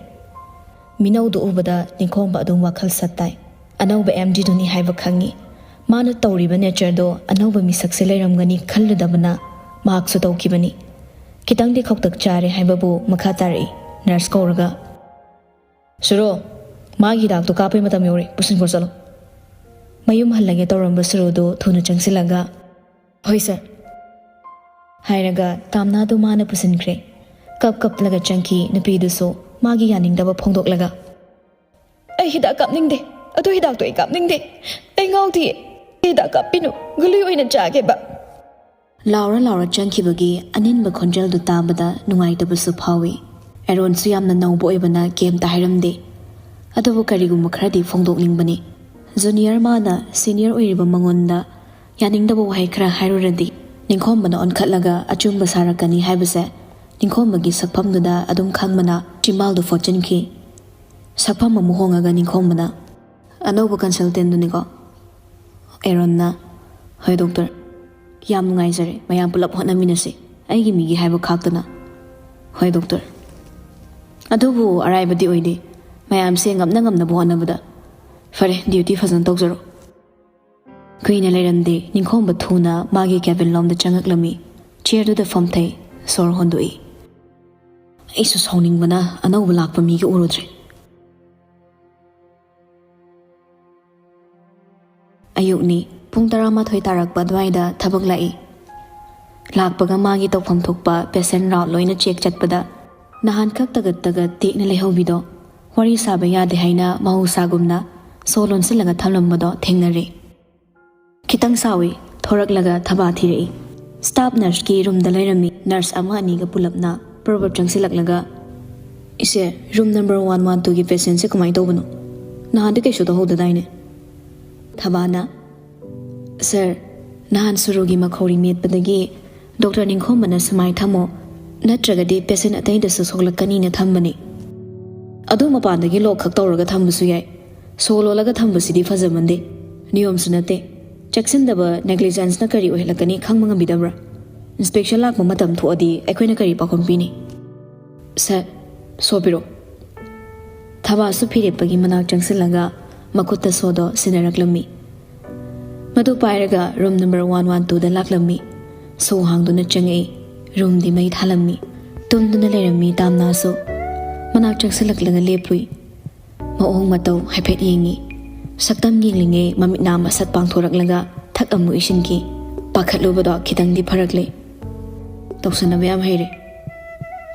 ꯃꯤꯅꯧꯗꯨ ꯎꯕꯗ ꯅꯤꯡꯈꯣꯝꯕ ꯑꯗꯨꯝ ꯋꯥꯈꯜ ꯁꯠ ꯇꯥꯏ꯫ ꯑꯅꯧꯕ ꯑꯦꯝ ꯗꯤꯗꯨꯅꯤ ꯍꯥꯏꯕ ꯈꯪꯉꯤ꯫ ꯃꯥꯅ ꯇꯧꯔꯤꯕ ꯅꯦꯆꯔꯗꯣ ꯑꯅꯧꯕ ꯃꯤꯁꯛꯁꯦ ꯂꯩꯔꯝꯒꯅꯤ ꯈꯜꯂꯨꯗꯕꯅ ꯃꯍꯥꯛꯁꯨ ꯇꯧꯈꯤꯕꯅꯤ꯫ ꯈꯤꯇꯪꯗꯤ ꯈꯧꯇꯛ ꯆꯥꯔꯦ ꯍꯥꯏꯕꯕꯨ ꯃꯈꯥ ꯇꯥꯔꯛꯏ ꯅꯔꯁ ꯀꯧꯔꯒ, "ꯁꯨꯔꯣ, ꯃꯥꯒꯤ ꯍꯤꯗꯥꯛꯇꯣ ꯀꯥꯞꯄꯩ ꯃꯇꯝ ꯌꯧꯔꯦ, ꯄꯨꯁꯤꯟꯈ꯭ꯔꯣ ꯆꯠꯂꯣ꯫" ꯃꯌꯨꯝ ꯍꯜꯂꯒꯦ ꯇꯧꯔꯝꯕ ꯁꯨꯔꯨꯗꯨ ꯊꯨꯅ ꯆꯪꯁꯤꯜꯂꯒ, "ꯍꯣꯏ ꯁꯔ," ꯍꯥꯏꯔꯒ ꯇꯥꯝꯅꯥꯗꯨ ꯃꯥꯅ ꯄꯨꯁꯤꯟꯈ꯭ꯔꯦ꯫ ꯀꯞ ꯀꯞꯂꯒ ꯆꯪꯈꯤ ꯅꯨꯄꯤꯗꯨꯁꯨ ꯃꯥꯒꯤ ꯌꯥꯅꯤꯡꯗꯕ ꯐꯣꯡꯗꯣꯛꯂꯒ, "ꯑꯩ ꯍꯤꯗꯥꯛ ꯀꯥꯞꯅꯤꯡꯗꯦ꯫ ꯑꯗꯨ ꯍꯤꯗꯥꯛꯇꯣ ꯑꯩ ꯀꯥꯞꯅꯤꯡꯗꯦ꯫ ꯑꯩ ꯉꯥꯎꯗꯤꯌꯦ꯫ ꯍꯤꯗꯥꯛ ꯀꯥꯞꯄꯤꯅꯨ꯫ ꯒꯨꯂꯤ ꯑꯣꯏꯅ ꯆꯥꯒꯦꯕ꯫" ꯂꯥꯎꯔ ꯂꯥꯎꯔ ꯆꯪꯈꯤꯕꯒꯤ ꯑꯅꯤꯟꯕ ꯈꯣꯟꯖꯦꯜꯗꯨ ꯇꯥꯕꯗ ꯅꯨꯡꯉꯥꯏꯇꯕꯁꯨ ꯐꯥꯎꯏ꯫ ꯑꯦꯔꯣꯟꯁꯨ ꯌꯥꯝꯅ ꯅꯧꯕ ꯑꯣꯏꯕꯅ ꯀꯩꯝꯇ ꯍꯥꯏꯔꯝꯗꯦ꯫ ꯑꯗꯨꯕꯨ ꯀꯔꯤꯒꯨꯝꯕ ꯈꯔꯗꯤ ꯐꯣꯡꯗꯣꯛꯅꯤꯡꯕꯅꯤ꯫ ꯖꯨꯅꯤꯌꯔ ꯃꯥꯅ ꯁꯤꯅꯤꯌꯔ ꯑꯣꯏꯔꯤꯕ ꯃꯉꯣꯟꯗ ꯌꯥꯅꯤꯡꯗꯕ ꯋꯥꯍꯩ ꯈꯔ ꯍꯥꯏꯔꯨꯔꯗꯤ ꯅꯤꯡꯈꯣꯝꯕꯅ ꯑꯣꯟꯈꯠꯂꯒ ꯑꯆꯨꯝꯕ ꯁꯥꯔꯛꯀꯅꯤ ꯍꯥꯏꯕꯁꯦ ꯅꯤꯡꯈꯣꯝꯕꯒꯤ ꯁꯛꯐꯝꯗꯨꯗ ꯑꯗꯨꯝ ꯈꯪꯕꯅ ꯆꯤꯝꯕꯥꯜꯗꯨ ꯐꯣꯠꯆꯤꯟꯈꯤ꯫ ꯁꯛꯐꯝ ꯑꯃꯨꯛ ꯍꯣꯡꯉꯒ ꯅꯤꯡꯈꯣꯝꯕꯅ, "ꯑꯅꯧꯕ ꯀꯟꯁꯜꯇꯦꯟꯗꯨꯅꯤꯀꯣ?" ꯑꯦꯔꯣꯟꯅ, "ꯍꯣꯏ ꯗꯣꯛꯇꯔ, ꯌꯥꯝ ꯅꯨꯡꯉꯥꯏꯖꯔꯦ, ꯃꯌꯥꯝ ꯄꯨꯂꯞ ꯍꯣꯠꯅꯃꯤꯟꯅꯁꯤ, ꯑꯩꯒꯤ ꯃꯤꯒꯤ ꯍꯥꯏꯕ ꯈꯥꯛꯇꯅ꯫" "ꯍꯣꯏ ꯗꯣꯛꯇꯔ, ꯑꯗꯨꯕꯨ ꯑꯔꯥꯏꯕꯗꯤ ꯑꯣꯏꯗꯦ, ꯃꯌꯥꯝꯁꯦ ꯉꯝꯅ ꯉꯝꯅꯕ ꯍꯣꯠꯅꯕꯗ꯫ ꯐꯔꯦ, ꯗ꯭ꯌꯨꯇꯤ ꯐꯖꯅ ꯇꯧꯖꯔꯣ꯫" ꯀꯨꯏꯅ ꯂꯩꯔꯝꯗꯦ, ꯅꯤꯡꯈꯣꯝꯕ ꯊꯨꯅ ꯃꯥꯒꯤ ꯀꯦꯕꯤꯟ ꯂꯣꯝꯗ ꯆꯪꯉꯛꯂꯝꯃꯤ꯫ ꯆꯤꯌꯔꯗꯨꯗ ꯐꯝꯊꯩ, ꯁꯣꯔ ꯍꯣꯟꯗꯣꯛꯏ꯫ "ꯑꯩꯁꯨ ꯁꯥꯎꯅꯤꯡꯕꯅ ꯑꯅꯧꯕ ꯂꯥꯛꯄ ꯃꯤꯒ ꯎꯔꯨꯗ꯭ꯔꯤ꯫" ꯑꯌꯨꯛꯅꯤ, ꯄꯨꯡ ꯇꯔꯥꯃꯥꯊꯣꯏ ꯇꯥꯔꯛꯄ ꯑꯗꯨꯋꯥꯏꯗ ꯊꯕꯛ ꯂꯥꯛꯏ꯫ ꯂꯥꯛꯄꯒ ꯃꯥꯒꯤ ꯇꯧꯐꯝ ꯊꯣꯛꯄ ꯄꯦꯁꯦꯟ ꯔꯥꯎꯟ ꯂꯣꯏꯅ ꯆꯦꯛ ꯆꯠꯄꯗ ꯅꯍꯥꯟꯈꯛ ꯇꯒꯠ ꯇꯒꯠ ꯇꯦꯛꯅ ꯂꯩꯍꯧꯕꯤꯗꯣ, ꯋꯥꯔꯤ ꯁꯥꯕ ꯌꯥꯗꯦ ꯍꯥꯏꯅ ꯃꯍꯧꯁꯥꯒꯨꯝꯅ ꯁꯣ ꯂꯣꯟꯁꯤꯜꯂꯒ ꯊꯝꯂꯝꯕꯗꯣ ꯊꯦꯡꯅꯔꯦ꯫ ꯈꯤꯇꯪ ꯁꯥꯎꯏ, ꯊꯣꯔꯛꯂꯒ ꯊꯕꯥ ꯊꯤꯔꯛꯏ꯫ ꯁ꯭ꯇꯥꯐ ꯅꯔꯁꯀꯤ ꯔꯨꯝꯗ ꯂꯩꯔꯝꯃꯤ ꯅꯔꯁ ꯑꯃ ꯑꯅꯤꯒ ꯄꯨꯂꯞꯅ ꯄ꯭ꯔꯣꯕꯞ ꯆꯪꯁꯤꯜꯂꯛꯂꯒ, "ꯏꯆꯦ, ꯔꯨꯝ ꯅꯝꯕꯔ ꯋꯥꯟ ꯋꯥꯟ ꯇꯨꯒꯤ ꯄꯦꯁꯦꯟꯁꯦ ꯀꯃꯥꯏꯅ ꯇꯧꯕꯅꯣ? ꯅꯍꯥꯟꯗꯤ ꯀꯩꯁꯨ ꯇꯧꯍꯧꯗꯗꯥꯏꯅꯦ?" ꯊꯕꯥꯅ, "ꯁꯔ, ꯅꯍꯥꯟ ꯁꯨꯔꯨꯒꯤ ꯃꯈꯧꯔꯤ ꯃꯦꯠꯄꯗꯒꯤ ꯗꯣꯛꯇꯔ ꯅꯤꯡꯈꯣꯝꯕꯅ ꯁꯨꯃꯥꯏ ꯊꯝꯃꯣ, ꯅꯠꯇ꯭ꯔꯒꯗꯤ ꯄꯦꯁꯦꯟ ꯑꯇꯩꯗꯁꯨ ꯁꯣꯛꯂꯛꯀꯅꯤꯅ ꯊꯝꯕꯅꯤ꯫ ꯑꯗꯨ ꯃꯄꯥꯟꯗꯒꯤ ꯂꯣꯛ ꯈꯛ ꯇꯧꯔꯒ ꯊꯝꯕꯁꯨ ꯌꯥꯏ꯫ ꯁꯣ ꯂꯣꯜꯂꯒ ꯊꯝꯕꯁꯤꯗꯤ ꯐꯖꯃꯟꯗꯦ, ꯅꯤꯌꯣꯝꯁꯨ ꯅꯠꯇꯦ꯫ ꯆꯦꯛꯁꯤꯟꯗꯕ ꯅꯦꯒ꯭ꯂꯤꯖꯦꯟꯁꯅ ꯀꯔꯤ ꯑꯣꯏꯍꯜꯂꯛꯀꯅꯤ ꯈꯪꯕ ꯉꯝꯕꯤꯗꯕ꯭ꯔꯥ? ꯏꯟꯁꯄꯦꯛꯁꯟ ꯂꯥꯛꯄ ꯃꯇꯝ ꯊꯣꯛꯑꯗꯤ ꯑꯩꯈꯣꯏꯅ ꯀꯔꯤ ꯄꯥꯎꯈꯨꯝ ꯄꯤꯅꯤ? ꯁꯦ, ꯁꯣ ꯄꯤꯔꯣ꯫ ꯊꯕꯥꯁꯨ ꯐꯤꯔꯦꯞꯄꯒꯤ ꯃꯅꯥꯛ ꯆꯪꯁꯤꯜꯂꯒ ꯃꯈꯨꯠꯇ ꯁꯣꯗꯣ ꯁꯤꯟꯅꯔꯛꯂꯝꯃꯤ꯫ ꯃꯗꯨ ꯄꯥꯏꯔꯒ ꯔꯨꯝ ꯅꯝꯕꯔ ꯋꯥꯟ ꯋꯥꯟ ꯇꯨꯗ ꯂꯥꯛꯂꯝꯃꯤ꯫ ꯁꯣ ꯍꯥꯡꯗꯨꯅ ꯆꯪꯉꯛꯏ꯫ ꯔꯨꯝꯗꯤ ꯃꯩ ꯊꯥꯂꯝꯃꯤ꯫ ꯇꯨꯝꯗꯨꯅ ꯂꯩꯔꯝꯃꯤ ꯇꯥꯝꯅꯥꯁꯨ꯫ ꯃꯅꯥꯛ ꯆꯪꯁꯤꯜꯂꯛꯂꯒ ꯂꯦꯞꯄꯨꯏ꯫ ꯃꯑꯣꯡ ꯃꯇꯧ ꯍꯥꯏꯐꯦꯠ ꯌꯦꯡꯉꯤ꯫ ꯁꯛꯇꯝ ꯌꯦꯡꯂꯤꯉꯩ ꯃꯃꯤꯠ ꯅꯥ ꯃꯁꯠ ꯄꯥꯡꯊꯣꯔꯛꯂꯒ ꯊꯛ ꯑꯃꯨꯛ ꯏꯁꯤꯟꯈꯤ꯫ ꯄꯥꯈꯠꯂꯨꯕꯗꯣ ꯈꯤꯇꯪꯗꯤ ꯐꯔꯛꯂꯦ꯫ ꯇꯧꯁꯟꯅꯕ ꯌꯥꯝ ꯍꯩꯔꯦ꯫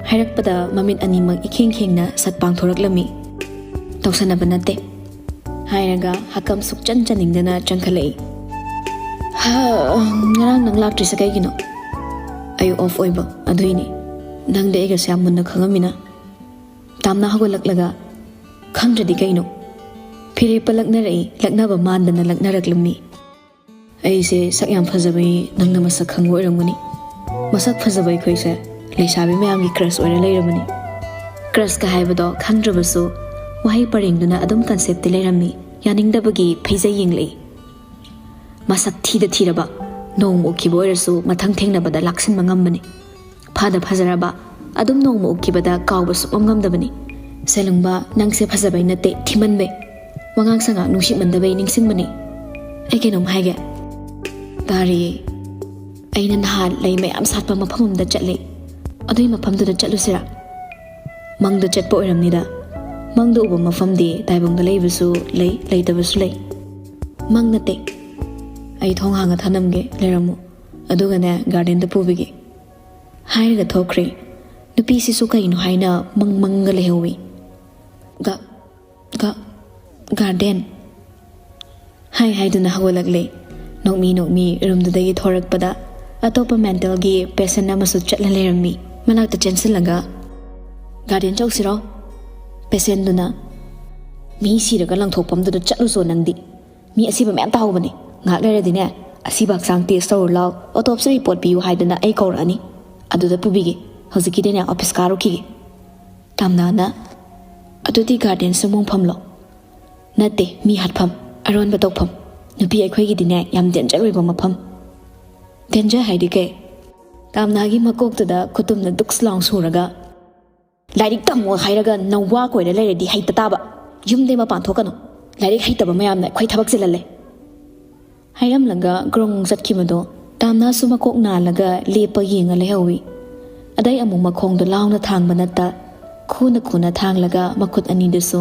ꯍꯥꯏꯔꯛꯄꯗ ꯃꯃꯤꯠ ꯑꯅꯤꯃꯛ ꯏꯈꯦꯡ ꯈꯦꯡꯅ ꯁꯠ ꯄꯥꯡꯊꯣꯔꯛꯂꯝꯃꯤ꯫ ꯇꯧꯁꯟꯅꯕ ꯅꯠꯇꯦ꯫ ꯍꯥꯏꯔꯒ ꯍꯛꯀꯝ ꯁꯨꯛꯆꯟ ꯆꯟꯅꯤꯡꯗꯅ ꯆꯪꯈꯠꯂꯛꯏ꯫ ꯍꯥ, ꯉꯔꯥꯡ ꯅꯪ ꯂꯥꯛꯇ꯭ꯔꯤꯁꯦ ꯀꯩꯒꯤꯅꯣ? ꯑꯩ ꯑꯣꯐ ꯑꯣꯏꯕ, ꯑꯗꯨꯏꯅꯤ꯫ ꯅꯪꯗꯤ ꯑꯩꯒꯁꯦ ꯌꯥꯝ ꯃꯨꯟꯅ ꯈꯪꯉꯝꯃꯤꯅ꯫ ꯇꯥꯝꯅ ꯍꯧꯒꯠꯂꯛꯂꯒ, ꯈꯪꯗ꯭ꯔꯗꯤ ꯀꯩꯅꯣ? ꯐꯤꯔꯦꯞꯄ ꯂꯛꯅꯔꯛꯏ, ꯂꯛꯅꯕ ꯃꯥꯟꯗꯅ ꯂꯛꯅꯔꯛꯂꯝꯃꯤ꯫ ꯑꯩꯁꯦ ꯁꯛ ꯌꯥꯝ ꯐꯖꯕꯩ ꯅꯪꯅ ꯃꯁꯛ ꯈꯪꯕ ꯑꯣꯏꯔꯝꯒꯅꯤ꯫ ꯃꯁꯛ ꯐꯖꯕ ꯑꯩꯈꯣꯏꯁꯦ ꯂꯩꯁꯥꯕꯤ ꯃꯌꯥꯝꯒꯤ ꯀ꯭ꯔꯁ ꯑꯣꯏꯔ ꯂꯩꯔꯕꯅꯤ꯫ ꯀ꯭ꯔꯁꯀ ꯍꯥꯏꯕꯗꯣ ꯈꯪꯗ꯭ꯔꯕꯁꯨ ꯋꯥꯍꯩ ꯄꯔꯦꯡꯗꯨꯅ ꯑꯗꯨꯝ ꯀꯟꯁꯦꯞꯇꯤ ꯂꯩꯔꯝꯃꯤ꯫ ꯌꯥꯅꯤꯡꯗꯕꯒꯤ ꯐꯩꯖꯩ ꯌꯦꯡꯂꯛꯏ꯫ ꯃꯁꯛ ꯊꯤꯗ ꯊꯤꯔꯕ, ꯅꯣꯡꯃ ꯎꯈꯤꯕ ꯑꯣꯏꯔꯁꯨ ꯃꯊꯪ ꯊꯦꯡꯅꯕꯗ ꯂꯥꯛꯁꯤꯟꯕ ꯉꯝꯕꯅꯤ꯫ ꯐꯗ ꯐꯖꯔꯕ, ꯑꯗꯨꯝ ꯅꯣꯡꯃ ꯎꯈꯤꯕꯗ ꯀꯥꯎꯕ ꯁꯨꯛꯉꯝ ꯉꯝꯗꯕꯅꯤ꯫ ꯁꯦꯂꯨꯡꯕ, ꯅꯪꯁꯦ ꯐꯖꯕꯩ ꯅꯠꯇꯦ, ꯊꯤꯃꯟꯕꯩ꯫ ꯋꯥꯉꯥꯡ ꯁꯉꯥꯡ ꯅꯨꯡꯁꯤꯃꯟꯗꯕꯩ ꯅꯤꯡꯁꯤꯡꯕꯅꯤ꯫ ꯑꯩ ꯀꯩꯅꯣꯝ ꯍꯥꯏꯒꯦ꯫ ꯇꯥꯔꯤꯌꯦ꯫ ꯑꯩꯅ ꯅꯍꯥꯟ ꯂꯩ ꯃꯌꯥꯝ ꯁꯥꯠꯄ ꯃꯐꯝ ꯑꯃꯗ ꯆꯠꯂꯦ꯫ ꯑꯗꯨꯏ ꯃꯐꯝꯗꯨꯗ ꯆꯠꯂꯨꯁꯤꯔꯥ? ꯃꯪꯗ ꯆꯠꯄ ꯑꯣꯏꯔꯝꯅꯤꯗ꯫ ꯃꯪꯗ ꯎꯕ ꯃꯐꯝꯗꯤ ꯇꯥꯏꯕꯪꯗ ꯂꯩꯕꯁꯨ ꯂꯩ, ꯂꯩꯇꯕꯁꯨ ꯂꯩ꯫ ꯃꯪ ꯅꯠꯇꯦ꯫ ꯑꯩ ꯊꯣꯡ ꯍꯥꯡꯉ ꯊꯅꯝꯒꯦ, ꯂꯩꯔꯝꯃꯨ꯫ ꯑꯗꯨꯒꯅꯦ, ꯒꯥꯔꯗꯦꯟꯗ ꯄꯨꯕꯤꯒꯦ꯫ ꯍꯥꯏꯔꯒ ꯊꯣꯛꯈ꯭ꯔꯦ꯫ ꯅꯨꯄꯤꯁꯤꯁꯨ ꯀꯩꯅꯣ ꯍꯥꯏꯅ ꯃꯪ ꯃꯪꯒ ꯂꯩꯍꯧꯋꯤ꯫ ꯒ-, ꯒ-, ꯒꯥꯔꯗꯦꯟ꯫ ꯍꯥꯏ ꯍꯥꯏꯗꯨꯅ ꯍꯧꯒꯠꯂꯛꯂꯦ꯫ ꯅꯣꯛꯃꯤ ꯅꯣꯛꯃꯤ ꯔꯨꯝꯗꯨꯗꯒꯤ ꯊꯣꯔꯛꯄꯗ ꯑꯇꯣꯞꯄ ꯃꯦꯟꯇꯦꯜꯒꯤ ꯄꯦꯁꯦꯟ ꯑꯃꯁꯨ ꯆꯠꯂ ꯂꯩꯔꯝꯃꯤ꯫ ꯃꯅꯥꯛꯇ ꯆꯦꯟꯁꯤꯜꯂꯒ, "ꯒꯥꯔꯗꯦꯟ ꯆꯧꯁꯤꯔꯣ?" ꯄꯦꯁꯦꯟꯗꯨꯅ, "ꯃꯤ ꯁꯤꯔꯒ ꯂꯪꯊꯣꯛꯐꯝꯗꯨꯗ ꯆꯠꯂꯨꯆꯣ ꯅꯪꯗꯤ꯫ ꯃꯤ ꯑꯁꯤꯕ ꯃꯌꯥꯝ ꯇꯥꯍꯧꯕꯅꯦ꯫ ꯉꯥꯏꯍꯥꯛ ꯂꯩꯔꯗꯤꯅꯦ, ꯑꯁꯤꯕ ꯍꯛꯆꯥꯡ ꯇꯦꯁ ꯇꯧꯔꯨ ꯂꯥꯎ, ꯑꯣꯇꯣꯞꯁꯤ ꯔꯤꯄꯣꯔꯠ ꯄꯤꯌꯨ ꯍꯥꯏꯗꯅ ꯑꯩ ꯀꯧꯔꯛꯑꯅꯤ꯫ ꯑꯗꯨꯗ ꯄꯨꯕꯤꯒꯦ꯫ ꯍꯧꯖꯤꯛꯀꯤꯗꯤꯅꯦ ꯑꯣꯐꯤꯁ ꯀꯥꯔꯨꯈꯤꯒꯦ꯫ ꯇꯥꯝꯅꯥꯅ, "ꯑꯗꯨꯗꯤ ꯒꯥꯔꯗꯦꯟ ꯁꯨꯡꯐꯝ ꯐꯝꯂꯣ?" "ꯅꯠꯇꯦ, ꯃꯤ ꯍꯥꯠꯐꯝ, ꯑꯔꯣꯟꯕ ꯇꯧꯐꯝ꯫ ꯅꯨꯄꯤ ꯑꯩꯈꯣꯏꯒꯤꯗꯤꯅꯦ ꯌꯥꯝ ꯗꯦꯟꯖꯔ ꯑꯣꯏꯕ ꯃꯐꯝ꯫" "ꯗꯦꯟꯖꯔ ꯍꯥꯏꯗꯤ ꯀꯩ?" ꯇꯥꯝꯅꯥꯒꯤ ꯃꯀꯣꯛꯇꯨꯗ ꯈꯨꯇꯨꯝꯅ ꯗꯨꯛꯁ ꯂꯥꯎ ꯁꯨꯔꯒ, "ꯂꯥꯏꯔꯤꯛ ꯇꯝꯃꯣ ꯍꯥꯏꯔꯒ ꯅꯋꯥ ꯀꯣꯏꯔ ꯂꯩꯔꯗꯤ ꯍꯩꯇ ꯇꯥꯕ꯫ ꯌꯨꯝꯗꯩ ꯃꯄꯥꯟ ꯊꯣꯛꯀꯅꯨ꯫ ꯂꯥꯏꯔꯤꯛ ꯍꯩꯇꯕ ꯃꯌꯥꯝꯅ ꯑꯩꯈꯣꯏ ꯊꯕꯛ ꯆꯤꯜꯍꯜꯂꯦ꯫" ꯍꯥꯏꯔꯝꯂꯒ ꯒ꯭ꯔꯣꯡ ꯆꯠꯈꯤꯕꯗꯣ ꯇꯥꯝꯅꯥꯁꯨ ꯃꯀꯣꯛ ꯅꯥꯜꯂꯒ ꯂꯦꯞꯄ ꯌꯦꯡꯉ ꯂꯩꯍꯧꯏ꯫ ꯑꯗꯩ ꯑꯃꯨꯛ ꯃꯈꯣꯡꯗꯣ ꯂꯥꯎꯅ ꯊꯥꯡꯕ ꯅꯠꯇ, ꯈꯨꯅ ꯈꯨꯅ ꯊꯥꯡꯂꯒ ꯃꯈꯨꯠ ꯑꯅꯤꯗꯨꯁꯨ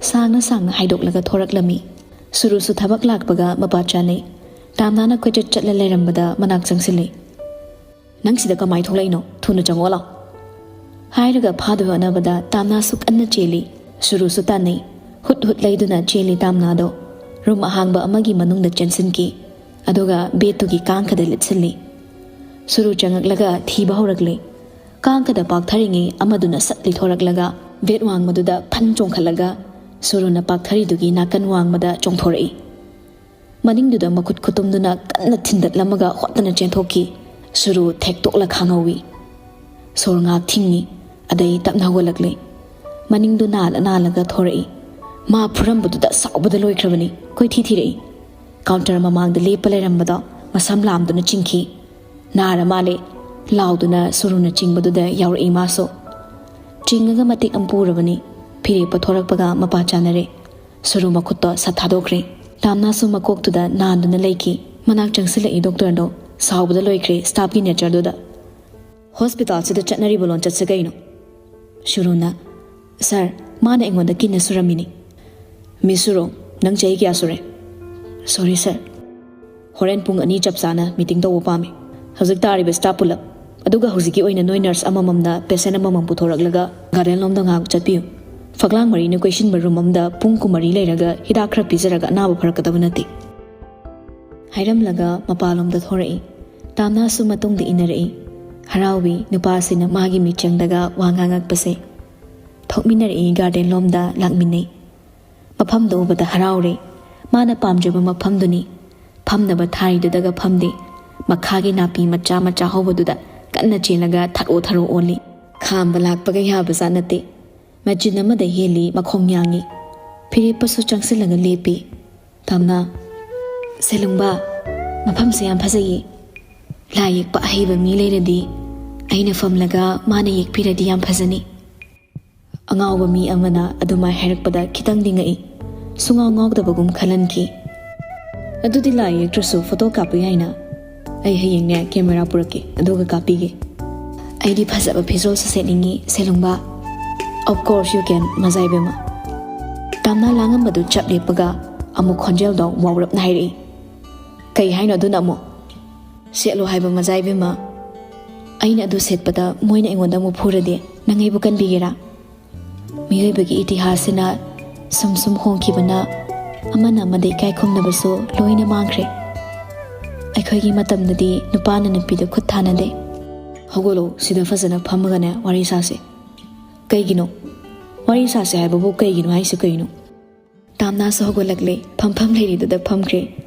ꯁꯥꯡꯅ ꯁꯥꯡꯅ ꯍꯥꯏꯗꯣꯛꯂꯒ ꯊꯣꯔꯛꯂꯝꯃꯤ꯫ ꯁꯨꯔꯨꯁꯨ ꯊꯕꯛ ꯂꯥꯛꯄꯒ ꯃꯄꯥ ꯆꯥꯅꯩ꯫ ꯇꯥꯝꯅꯥꯅ ꯀꯣꯏꯆꯠ ꯆꯠꯂ ꯂꯩꯔꯝꯕꯗ ꯃꯅꯥꯛ ꯆꯪꯁꯤꯜꯂꯤ꯫ "ꯅꯪ ꯁꯤꯗ ꯀꯃꯥꯏ ꯊꯣꯛꯂꯛꯏꯅꯣ? ꯊꯨꯅ ꯆꯪꯉꯛꯑꯣ ꯂꯥꯎ꯫" ꯍꯥꯏꯔꯒ ꯐꯥꯗꯣꯏ ꯍꯣꯠꯅꯕꯗ ꯇꯥꯝꯅꯥꯁꯨ ꯀꯟꯅ ꯆꯦꯜꯂꯤ꯫ ꯁꯨꯔꯨꯁꯨ ꯇꯥꯟꯅꯩ꯫ ꯍꯨꯠ ꯍꯨꯠ ꯂꯩꯗꯨꯅ ꯆꯦꯜꯂꯤ ꯇꯥꯝꯅꯥꯗꯣ꯫ ꯔꯨꯝ ꯑꯍꯥꯡꯕ ꯑꯃꯒꯤ ꯃꯅꯨꯡꯗ ꯆꯦꯟꯁꯤꯟꯈꯤ꯫ ꯑꯗꯨꯒ ꯕꯦꯠꯇꯨꯒꯤ ꯀꯥꯡꯈꯗ ꯂꯤꯠꯁꯤꯜꯂꯤ꯫ ꯁꯨꯔꯨ ꯆꯪꯉꯛꯂꯒ ꯊꯤꯕ ꯍꯧꯔꯛꯂꯤ꯫ ꯀꯥꯡꯈꯗ ꯄꯥꯛꯊꯔꯤꯉꯩ ꯑꯃꯗꯨꯅ ꯁꯠ ꯂꯤꯊꯣꯔꯛꯂꯒ ꯕꯦꯠ ꯋꯥꯡꯃꯗꯨꯗ ꯐꯟ ꯆꯣꯡꯈꯠꯂꯒ ꯁꯨꯔꯨꯅ ꯄꯥꯛꯊꯔꯤꯗꯨꯒꯤ ꯅꯥꯀꯟ ꯋꯥꯡꯃꯗ ꯆꯣꯡꯊꯣꯔꯛꯏ꯫ ꯃꯅꯤꯡꯗꯨꯗ ꯃꯈꯨꯠ ꯈꯨꯇꯨꯝꯗꯨꯅ ꯀꯟꯅ ꯊꯤꯟꯗꯠꯂꯝꯃꯒ ꯍꯣꯠꯇꯅ ꯆꯦꯟꯊꯣꯛꯈꯤ꯫ ꯁꯨꯔꯨ ꯊꯦꯛꯇꯣꯛꯂ ꯈꯥꯡꯍꯧꯏ꯫ ꯁꯣꯔ ꯉꯥꯛ ꯊꯤꯡꯉꯤ꯫ ꯑꯗꯩ ꯇꯞꯅ ꯍꯧꯒꯠꯂꯛꯂꯦ꯫ ꯃꯅꯤꯡꯗꯨ ꯅꯥꯜꯂ ꯅꯥꯜꯂꯒ ꯊꯣꯔꯛꯏ꯫ ꯃꯥ ꯐꯨꯔꯝꯕꯗꯨꯗ ꯁꯥꯎꯕꯗ ꯂꯣꯏꯈ꯭ꯔꯕꯅꯤ꯫ ꯀꯣꯏꯊꯤ ꯊꯤꯔꯛꯏ꯫ ꯀꯥꯎꯟꯇꯔ ꯃꯃꯥꯡꯗ ꯂꯦꯞꯄ ꯂꯩꯔꯝꯕꯗꯣ ꯃꯁꯝ ꯂꯥꯝꯗꯨꯅ ꯆꯤꯡꯈꯤ꯫ "ꯅꯥꯔ ꯃꯥꯜꯂꯦ" ꯂꯥꯎꯗꯨꯅ ꯁꯨꯔꯨꯅ ꯆꯤꯡꯕꯗꯨꯗ ꯌꯥꯎꯔꯛꯏ ꯃꯥꯁꯨ꯫ ꯆꯤꯡꯉꯒ ꯃꯇꯦꯛ ꯑꯃ ꯄꯨꯔꯕꯅꯤ꯫ ꯐꯤꯔꯦꯞꯄ ꯊꯣꯔꯛꯄꯒ ꯃꯄꯥ ꯆꯥꯅꯔꯦ꯫ ꯁꯨꯔꯨ ꯃꯈꯨꯠꯇꯣ ꯁꯠ ꯊꯥꯗꯣꯛꯈ꯭ꯔꯦ꯫ ꯇꯥꯝꯅꯥꯁꯨ ꯃꯀꯣꯛꯇꯨꯗ ꯅꯥꯟꯗꯨꯅ ꯂꯩꯈꯤ꯫ ꯃꯅꯥꯛ ꯆꯪꯁꯤꯜꯂꯛꯏ ꯗꯣꯛꯇꯔꯗꯣ꯫ ꯁꯥꯎꯕꯗ ꯂꯣꯏꯈ꯭ꯔꯦ ꯁ꯭ꯇꯥꯐꯀꯤ ꯅꯦꯆꯔꯗꯨꯗ꯫ "ꯍꯣꯁꯄꯤꯇꯥꯜꯁꯤꯗ ꯆꯠꯅꯔꯤꯕ ꯂꯣꯟꯆꯠꯁꯦ ꯀꯩꯅꯣ?" ꯁꯨꯔꯨꯅ, "ꯁꯥꯔ, ꯃꯥꯅ ꯑꯩꯉꯣꯟꯗ ꯀꯤꯟꯅ ꯁꯨꯔꯝꯃꯤꯅꯤ꯫" "ꯃꯤꯁ ꯁꯨꯔꯨ, ꯅꯪ ꯆꯍꯤ ꯀꯌꯥ ꯁꯨꯔꯦ?" "ꯁꯣꯔꯤ ꯁꯥꯔ꯫" "ꯍꯣꯔꯦꯟ ꯄꯨꯡ ꯑꯅꯤ ꯆꯞ ꯆꯥꯅ ꯃꯤꯇꯤꯡ ꯇꯧꯕ ꯄꯥꯝꯃꯤ꯫ ꯍꯧꯖꯤꯛ ꯇꯥꯔꯤꯕ ꯁ꯭ꯇꯥꯐ ꯄꯨꯂꯞ꯫ ꯑꯗꯨꯒ ꯍꯧꯖꯤꯛꯀꯤ ꯑꯣꯏꯅ ꯅꯣꯏ ꯅꯔꯁ ꯑꯃꯃꯝꯅ ꯄꯦꯁꯦꯟ ꯑꯃꯃꯝ ꯄꯨꯊꯣꯔꯛꯂꯒ ꯒꯥꯔꯗꯦꯟ ꯂꯣꯝꯗ ꯉꯥꯏꯍꯥꯛ ꯆꯠꯄꯤꯌꯨ꯫ ꯐꯛꯂꯥꯡ ꯃꯔꯤꯅ ꯀꯣꯏꯁꯤꯟꯕ ꯔꯨꯝ ꯑꯃꯗ ꯄꯨꯡ ꯀꯨꯟꯃꯔꯤ ꯂꯩꯔꯒ ꯍꯤꯗꯥꯛ ꯈꯔ ꯄꯤꯖꯔꯒ ꯑꯅꯥꯕ ꯐꯔꯛꯀꯗꯕ ꯅꯠꯇꯦ꯫" ꯍꯥꯏꯔꯝꯂꯒ ꯃꯄꯥꯟꯂꯣꯝꯗ ꯊꯣꯔꯛꯏ꯫ ꯇꯥꯝꯅꯥꯁꯨ ꯃꯇꯨꯡꯗ ꯏꯟꯅꯔꯛꯏ꯫ ꯍꯔꯥꯎꯏ ꯅꯨꯄꯥꯁꯤꯅ ꯃꯥꯒꯤ ꯃꯤꯠꯆꯪꯗꯒ ꯋꯥ ꯉꯥꯡꯉꯛꯄꯁꯦ꯫ ꯊꯣꯛꯃꯤꯟꯅꯔꯛꯏ ꯒꯥꯔꯗꯦꯟ ꯂꯣꯝꯗ ꯂꯥꯛꯃꯤꯟꯅꯩ꯫ ꯃꯐꯝꯗꯣ ꯎꯕꯗ ꯍꯔꯥꯎꯔꯦ꯫ ꯃꯥꯅ ꯄꯥꯝꯖꯕ ꯃꯐꯝꯗꯨꯅꯤ꯫ ꯐꯝꯅꯕ ꯊꯥꯔꯤꯗꯨꯗꯒ ꯐꯝꯗꯦ꯫ ꯃꯈꯥꯒꯤ ꯅꯥꯄꯤ ꯃꯆꯥ ꯃꯆꯥ ꯍꯧꯕꯗꯨꯗ ꯀꯟꯅ ꯆꯦꯜꯂꯒ ꯊꯔꯣ ꯊꯔꯣ ꯑꯣꯜꯂꯤ꯫ ꯈꯥꯝꯕ ꯂꯥꯛꯄꯒ ꯌꯥꯕꯖꯥꯠ ꯅꯠꯇꯦ꯫ ꯃꯆꯤꯟ ꯑꯃꯗ ꯍꯦꯜꯂꯤ, ꯃꯈꯣꯡ ꯌꯥꯡꯉꯤ꯫ ꯐꯤꯔꯦꯞꯄꯁꯨ ꯆꯪꯁꯤꯜꯂꯒ ꯂꯦꯞꯄꯤ꯫ "ꯇꯥꯝꯅꯥ, ꯁꯦꯂꯨꯡꯕ, ꯃꯐꯝꯁꯦ ꯌꯥꯝ ꯐꯖꯩꯌꯦ꯫ ꯂꯥꯏ ꯌꯦꯛꯄ ꯑꯍꯩꯕ ꯃꯤ ꯂꯩꯔꯗꯤ ꯑꯩꯅ ꯐꯝꯂꯒ ꯃꯥꯅ ꯌꯦꯛꯄꯤꯔꯗꯤ ꯌꯥꯝ ꯐꯖꯅꯤ꯫" ꯑꯉꯥꯎꯕ ꯃꯤ ꯑꯃꯅ ꯑꯗꯨꯃꯥꯏ ꯍꯥꯏꯔꯛꯄꯗ ꯈꯤꯇꯪꯗꯤ ꯉꯛꯏ꯫ ꯁꯨꯡꯉꯥꯎ ꯉꯥꯎꯗꯕꯒꯨꯝ ꯈꯜꯍꯟꯈꯤ꯫ "ꯑꯗꯨꯗꯤ ꯂꯥꯏ ꯌꯦꯛꯇ꯭ꯔꯁꯨ ꯐꯣꯇꯣ ꯀꯥꯞꯄ ꯌꯥꯏꯅ꯫ ꯑꯩ ꯍꯌꯦꯡꯅꯦ ꯀꯦꯃꯦꯔꯥ ꯄꯨꯔꯛꯀꯦ, ꯑꯗꯨꯒ ꯀꯥꯞꯄꯤꯒꯦ꯫ ꯑꯩꯗꯤ ꯐꯖꯕ ꯐꯤꯖꯣꯜꯁꯨ ꯁꯦꯠꯅꯤꯡꯉꯤ, ꯁꯦꯂꯨꯡꯕ꯫" "Of course you can, ꯃꯖꯥꯏꯕꯦꯝꯃ꯫" Tamna ꯂꯥꯡꯉꯝꯕꯗꯨ ꯆꯞ ꯂꯦꯞꯄꯒ ꯑꯃꯨꯛ ꯈꯣꯟꯖꯦꯜꯗꯣ ꯋꯥꯎꯔꯞꯅ ꯍꯥꯏꯔꯛꯏ꯫ "ꯀꯩ ꯍꯥꯏꯅꯣ ꯑꯗꯨꯅ ꯑꯃꯨꯛ?" "ꯁꯦꯠꯂꯣ ꯍꯥꯏꯕ, ꯃꯖꯥꯏꯕꯦꯝꯃ꯫ ꯑꯩꯅ ꯑꯗꯨ ꯁꯦꯠꯄꯗ ꯃꯣꯏꯅ ꯑꯩꯉꯣꯟꯗ ꯑꯃꯨꯛ ꯐꯨꯔꯗꯤ ꯅꯪ ꯑꯩꯕꯨ ꯀꯟꯕꯤꯒꯦꯔꯥ? ꯃꯤꯑꯣꯏꯕꯒꯤ ꯏꯇꯤꯍꯥꯁꯁꯤꯅ ꯁꯨꯝ ꯁꯨꯝ ꯍꯣꯡꯈꯤꯕꯅ ꯑꯃꯅ ꯑꯃꯗ ꯏꯀꯥꯏ ꯈꯨꯝꯅꯕꯁꯨ ꯂꯣꯏꯅ ꯃꯥꯡꯈ꯭ꯔꯦ꯫ ꯑꯩꯈꯣꯏꯒꯤ ꯃꯇꯝꯗꯗꯤ ꯅꯨꯄꯥꯅ ꯅꯨꯄꯤꯗ ꯈꯨꯠ ꯊꯥꯅꯗꯦ꯫" "ꯍꯧꯒꯠꯂꯣ, ꯁꯤꯗ ꯐꯖꯅ ꯐꯝꯃꯒꯅꯦ ꯋꯥꯔꯤ ꯁꯥꯁꯦ꯫" "ꯀꯩꯒꯤꯅꯣ? ꯋꯥꯔꯤ ꯁꯥꯁꯦ ꯍꯥꯏꯕꯕꯨ ꯀꯩꯒꯤꯅꯣ ꯍꯥꯏꯁꯦ ꯀꯩꯅꯣ?" ꯇꯥꯝꯅꯥꯁꯨ ꯍꯧꯒꯠꯂꯛꯂꯦ꯫ ꯐꯝꯐꯝ ꯂꯩꯔꯤꯗꯨꯗ ꯐꯝꯈ꯭ꯔꯦ꯫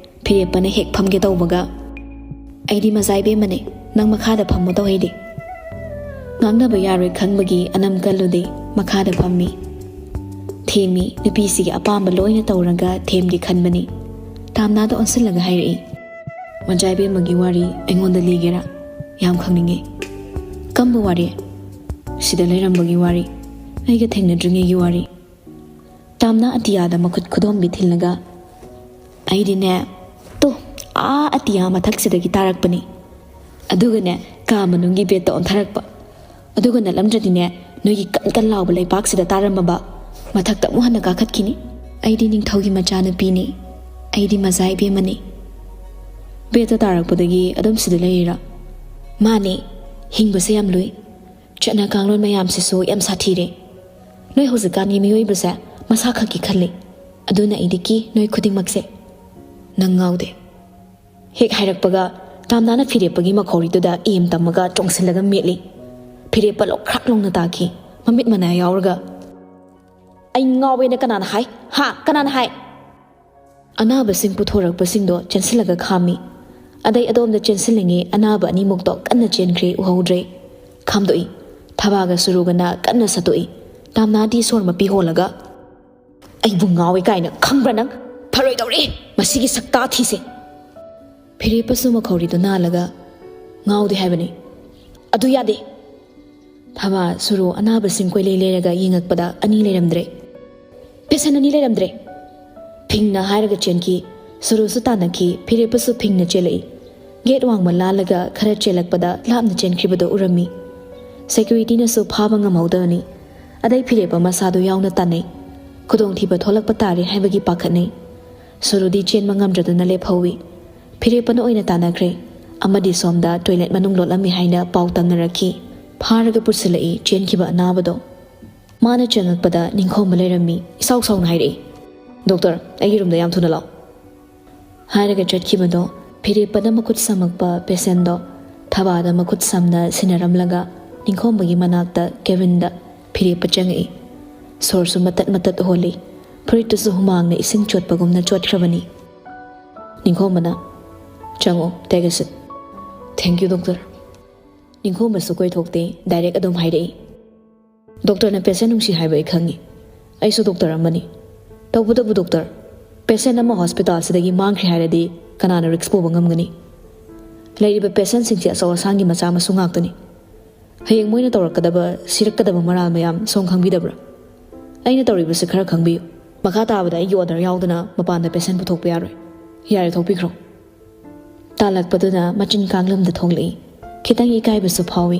ꯐꯤꯔꯦꯞꯄꯅ ꯍꯦꯛ ꯐꯝꯒꯦ ꯇꯧꯕꯒ, "ꯑꯩꯗꯤ ꯃꯖꯥ ꯏꯕꯦꯝꯃꯅꯦ, ꯅꯪ ꯃꯈꯥꯗ ꯐꯝꯃꯣ ꯇꯧꯍꯩꯗꯦ꯫" ꯉꯥꯡꯅꯕ ꯌꯥꯔꯣꯏ ꯈꯪꯕꯒꯤ ꯑꯅꯝ ꯀꯜꯂꯨꯗꯦ, ꯃꯈꯥꯗ ꯐꯝꯃꯤ꯫ ꯊꯦꯝꯃꯤ, ꯅꯨꯄꯤꯁꯤꯒꯤ ꯑꯄꯥꯝꯕ ꯂꯣꯏꯅ ꯇꯧꯔꯒ ꯊꯦꯝꯒꯦ ꯈꯟꯕꯅꯤ꯫ ꯇꯥꯝꯅꯥꯗ ꯑꯣꯟꯁꯤꯜꯂꯒ ꯍꯥꯏꯔꯛꯏ, "ꯃꯖꯥ ꯏꯕꯦꯝꯃꯒꯤ ꯋꯥꯔꯤ ꯑꯩꯉꯣꯟꯗ ꯂꯤꯒꯦꯔꯥ? ꯌꯥꯝ ꯈꯪꯅꯤꯡꯉꯦ꯫" "ꯀꯝꯕ ꯋꯥꯔꯤ?" "ꯁꯤꯗ ꯂꯩꯔꯝꯕꯒꯤ ꯋꯥꯔꯤ, ꯑꯩꯒ ꯊꯦꯡꯅꯗ꯭ꯔꯤꯉꯩꯒꯤ ꯋꯥꯔꯤ꯫" ꯇꯥꯝꯅꯥ ꯑꯇꯤꯌꯥꯗ ꯃꯈꯨꯠ ꯈꯨꯗꯣꯝꯕꯤ ꯊꯤꯜꯂꯒ, "ꯑꯩꯗꯤꯅꯦ, ꯇꯣ, ꯑꯥ ꯑꯇꯤꯌꯥ ꯃꯊꯛꯁꯤꯗꯒꯤ ꯇꯥꯔꯛꯄꯅꯤ꯫ ꯑꯗꯨꯒꯅꯦ, ꯀꯥ ꯃꯅꯨꯡꯒꯤ ꯕꯦꯠꯇ ꯑꯣꯟꯊꯔꯛꯄ꯫ ꯑꯗꯨꯒ ꯅꯠꯂꯝꯗ꯭ꯔꯗꯤꯅꯦ, ꯅꯣꯏꯒꯤ ꯀꯟ ꯀꯟ ꯂꯥꯎꯕ ꯂꯩꯕꯥꯛꯁꯤꯗ ꯇꯥꯔꯝꯃꯕ, ꯃꯊꯛꯇ ꯑꯃꯨꯛ ꯍꯟꯅ ꯀꯥꯈꯠꯈꯤꯅꯤ꯫ ꯑꯩꯗꯤ ꯅꯤꯡꯊꯧꯒꯤ ꯃꯆꯥꯅꯨꯄꯤꯅꯤ꯫ ꯑꯩꯗꯤ ꯃꯖꯥ ꯏꯕꯦꯝꯃꯅꯤ꯫" "ꯕꯦꯠꯇ ꯇꯥꯔꯛꯄꯗꯒꯤ ꯑꯗꯨꯝ ꯁꯤꯗ ꯂꯩꯔꯤꯔꯥ?" "ꯃꯥꯅꯦ, ꯍꯤꯡꯕꯁꯦ ꯌꯥꯝ ꯂꯨꯏ꯫ ꯆꯠꯅ ꯀꯥꯡꯂꯣꯟ ꯃꯌꯥꯝꯁꯤꯁꯨ ꯌꯥꯝ ꯁꯥꯊꯤꯔꯦ꯫ ꯅꯣꯏ ꯍꯧꯖꯤꯛꯀꯥꯟꯒꯤ ꯃꯤꯑꯣꯏꯕꯁꯦ ꯃꯁꯥ ꯈꯛꯀꯤ ꯈꯜꯂꯤ꯫ ꯑꯗꯨꯅ ꯑꯩꯗꯤ ꯀꯤ ꯅꯣꯏ ꯈꯨꯗꯤꯡꯃꯛꯁꯦ꯫" "ꯅꯪ ꯉꯥꯎꯗꯦ?" ꯍꯦꯛ ꯍꯥꯏꯔꯛꯄꯒ ꯇꯥꯝꯅꯥꯅ ꯐꯤꯔꯦꯞꯄꯒꯤ ꯃꯈꯧꯔꯤꯗꯨꯗ ꯏꯝ ꯇꯝꯃꯒ ꯆꯣꯡꯁꯤꯜꯂꯒ ꯃꯦꯠꯂꯤ꯫ ꯐꯤꯔꯦꯞꯄ ꯂꯣꯛꯈ꯭ꯔꯥꯛ ꯂꯥꯎꯅ ꯇꯥꯈꯤ, ꯃꯃꯤꯠ ꯃꯅꯥ ꯌꯥꯎꯔꯒ꯫ "ꯑꯩ ꯉꯥꯎꯋꯦꯅ ꯀꯅꯥꯅ ꯍꯥꯏ? ꯍꯥ? ꯀꯅꯥꯅ ꯍꯥꯏ?" ꯑꯅꯥꯕꯁꯤꯡ ꯄꯨꯊꯣꯔꯛꯄꯁꯤꯡꯗꯣ ꯆꯦꯟꯁꯤꯜꯂꯒ ꯈꯥꯝꯃꯤ꯫ ꯑꯗꯩ ꯑꯗꯣꯝꯗ ꯆꯦꯟꯁꯤꯜꯂꯤꯉꯩ ꯑꯅꯥꯕ ꯑꯅꯤꯃꯨꯛꯇꯣ ꯀꯟꯅ ꯆꯦꯟꯈ꯭ꯔꯦ, ꯎꯍꯧꯗ꯭ꯔꯦ꯫ ꯈꯥꯝꯗꯣꯛꯏ꯫ ꯊꯕꯥꯒ ꯁꯨꯔꯨꯒꯅ ꯀꯟꯅ ꯁꯠꯇꯣꯛꯏ꯫ ꯇꯥꯝꯅꯥꯗꯤ ꯁꯣꯔ ꯃꯄꯤ ꯍꯣꯜꯂꯒ, "ꯑꯩꯕꯨ ꯉꯥꯎꯏ ꯀꯥꯏꯅ ꯈꯪꯕ꯭ꯔꯥ ꯅꯪ? ꯐꯔꯣꯏꯗꯧꯔꯤ ꯃꯁꯤꯒꯤ ꯁꯛꯇꯥ ꯊꯤꯁꯦ!" ꯐꯤꯔꯦꯞꯄꯁꯨ ꯃꯈꯧꯔꯤꯗꯨ ꯅꯥꯜꯂꯒ, "ꯉꯥꯎꯗꯦ ꯍꯥꯏꯕꯅꯤ꯫ ꯑꯗꯨ ꯌꯥꯗꯦ!" ꯊꯕꯥ ꯁꯨꯔꯨ ꯑꯅꯥꯕꯁꯤꯡ ꯀꯣꯏꯂꯩ ꯂꯩꯔꯒ ꯌꯦꯡꯉꯛꯄꯗ ꯑꯅꯤ ꯂꯩꯔꯝꯗ꯭ꯔꯦ꯫ "ꯄꯦꯁꯦꯟ ꯑꯅꯤ ꯂꯩꯔꯝꯗ꯭ꯔꯦ!" ꯐꯤꯡꯅ ꯍꯥꯏꯔꯒ ꯆꯦꯟꯈꯤ꯫ ꯁꯨꯔꯨꯁꯨ ꯇꯥꯟꯅꯈꯤ, ꯐꯤꯔꯦꯞꯄꯁꯨ ꯐꯤꯡꯅ ꯆꯦꯜꯂꯛꯏ꯫ ꯒꯦꯠ ꯋꯥꯡꯃ ꯂꯥꯜꯂꯒ ꯈꯔ ꯆꯦꯜꯂꯛꯄꯗ ꯂꯥꯞꯅ ꯆꯦꯟꯈ꯭ꯔꯤꯕꯗꯨ ꯎꯔꯝꯃꯤ꯫ ꯁꯦꯀ꯭ꯌꯨꯔꯤꯇꯤꯅꯁꯨ ꯐꯥꯕ ꯉꯝꯍꯧꯗꯕꯅꯤ꯫ ꯑꯗꯩ ꯐꯤꯔꯦꯞꯄ ꯃꯁꯥꯗꯨ ꯌꯥꯎꯅ ꯇꯥꯟꯅꯩ꯫ ꯈꯨꯗꯣꯡꯊꯤꯕ ꯊꯣꯛꯂꯛꯄ ꯇꯥꯔꯦ ꯍꯥꯏꯕꯒꯤ ꯄꯥꯈꯠꯅꯩ꯫ ꯁꯨꯔꯨꯗꯤ ꯆꯦꯟꯕ ꯉꯝꯗ꯭ꯔꯗꯨꯅ ꯂꯦꯞꯍꯧꯏ꯫ ꯐꯤꯔꯦꯞꯄꯅ ꯑꯣꯏꯅ ꯇꯥꯟꯅꯈ꯭ꯔꯦ꯫ ꯑꯃꯗꯤ ꯁꯣꯝꯗ ꯇꯣꯏꯂꯦꯠ ꯃꯅꯨꯡ ꯂꯣꯠꯂꯝꯃꯤ ꯍꯥꯏꯅ ꯄꯥꯎ ꯇꯝꯅꯔꯛꯈꯤ꯫ ꯐꯥꯔꯒ ꯄꯨꯁꯤꯜꯂꯛꯏ ꯆꯦꯟꯈꯤꯕ ꯑꯅꯥꯕꯗꯣ꯫ ꯃꯥꯅ ꯆꯪꯉꯛꯄꯗ ꯅꯤꯡꯈꯣꯝꯕ ꯂꯩꯔꯝꯃꯤ꯫ ꯏꯁꯥꯎ ꯁꯥꯎꯅ ꯍꯥꯏꯔꯛꯏ, "ꯗꯣꯛꯇꯔ, ꯑꯩꯒꯤ ꯔꯨꯝꯗ ꯌꯥꯝ ꯊꯨꯅ ꯂꯥꯛꯑꯣ!" ꯍꯥꯏꯔꯒ ꯆꯠꯈꯤꯕꯗꯣ ꯐꯤꯔꯦꯞꯄꯅ ꯃꯈꯨꯠ ꯁꯝꯃꯛꯄ ꯄꯦꯁꯦꯟꯗꯣ ꯊꯕꯥꯗ ꯃꯈꯨꯠ ꯁꯝꯅ ꯁꯤꯟꯅꯔꯝꯂꯒ ꯅꯤꯡꯈꯣꯝꯕꯒꯤ ꯃꯅꯥꯛꯇ ꯀꯦꯕꯤꯟꯗ ꯐꯤꯔꯦꯞꯄ ꯆꯪꯉꯛꯏ꯫ ꯁꯣꯔꯁꯨ ꯃꯇꯠ ꯃꯇꯠ ꯍꯣꯜꯂꯤ꯫ ꯐꯨꯔꯤꯠꯇꯨꯁꯨ ꯍꯨꯃꯥꯡꯅ ꯏꯁꯤꯡ ꯆꯣꯠꯄꯒꯨꯝꯅ ꯆꯣꯠꯈ꯭ꯔꯕꯅꯤ꯫ ꯅꯤꯡꯈꯣꯝꯕꯅ, "ꯆꯪꯉꯣ, take a seat." "Thank you, doctor." ꯅꯤꯡꯈꯣꯝꯕꯁꯨ ꯀꯣꯏꯊꯣꯛꯇꯦ, ꯗꯥꯏꯔꯦꯛ ꯑꯗꯨꯝ ꯍꯥꯏꯔꯛꯏ꯫ "ꯗꯣꯛꯇꯔꯅ ꯄꯦꯁꯦꯟ ꯅꯨꯡꯁꯤ ꯍꯥꯏꯕ ꯑꯩ ꯈꯪꯉꯤ꯫ ꯑꯩꯁꯨ ꯗꯣꯛꯇꯔ ꯑꯃꯅꯤ꯫ ꯇꯧꯕꯇꯕꯨ ꯗꯣꯛꯇꯔ, ꯄꯦꯁꯦꯟ ꯑꯃ ꯍꯣꯁꯄꯤꯇꯥꯜꯁꯤꯗꯒꯤ ꯃꯥꯡꯈ꯭ꯔꯦ ꯍꯥꯏꯔꯗꯤ ꯀꯅꯥꯅ ꯔꯤꯛꯁ ꯄꯨꯕ ꯉꯝꯒꯅꯤ? ꯂꯩꯔꯤꯕ ꯄꯦꯁꯦꯟꯁꯤꯡꯁꯦ ꯑꯆꯧ ꯑꯁꯥꯡꯒꯤ ꯃꯆꯥ ꯃꯁꯨ ꯉꯥꯛꯇꯅꯤ꯫ ꯍꯌꯦꯡ ꯃꯣꯏꯅ ꯇꯧꯔꯛꯀꯗꯕ, ꯁꯤꯔꯛꯀꯗꯕ ꯃꯔꯥꯜ ꯃꯌꯥꯝ ꯁꯣꯝ ꯈꯪꯕꯤꯗꯕ꯭ꯔꯥ? ꯑꯩꯅ ꯇꯧꯔꯤꯕꯁꯤ ꯈꯔ ꯈꯪꯕꯤꯌꯨ꯫ ꯃꯈꯥ ꯇꯥꯕꯗ ꯑꯩꯒꯤ ꯑꯣꯔꯗꯔ ꯌꯥꯎꯗꯅ ꯃꯄꯥꯟꯗ ꯄꯦꯁꯦꯟ ꯄꯨꯊꯣꯛꯄ ꯌꯥꯔꯣꯏ꯫ ꯌꯥꯔꯦ, ꯊꯣꯛꯄꯤꯈ꯭ꯔꯣ꯫" ꯇꯥꯜꯂꯛꯄꯗꯨꯅ ꯃꯆꯤꯟ ꯀꯥꯡꯂꯝꯗ ꯊꯣꯛꯂꯛꯏ꯫ ꯈꯤꯇꯪ ꯏꯀꯥꯏꯕꯁꯨ ꯐꯥꯎꯏ꯫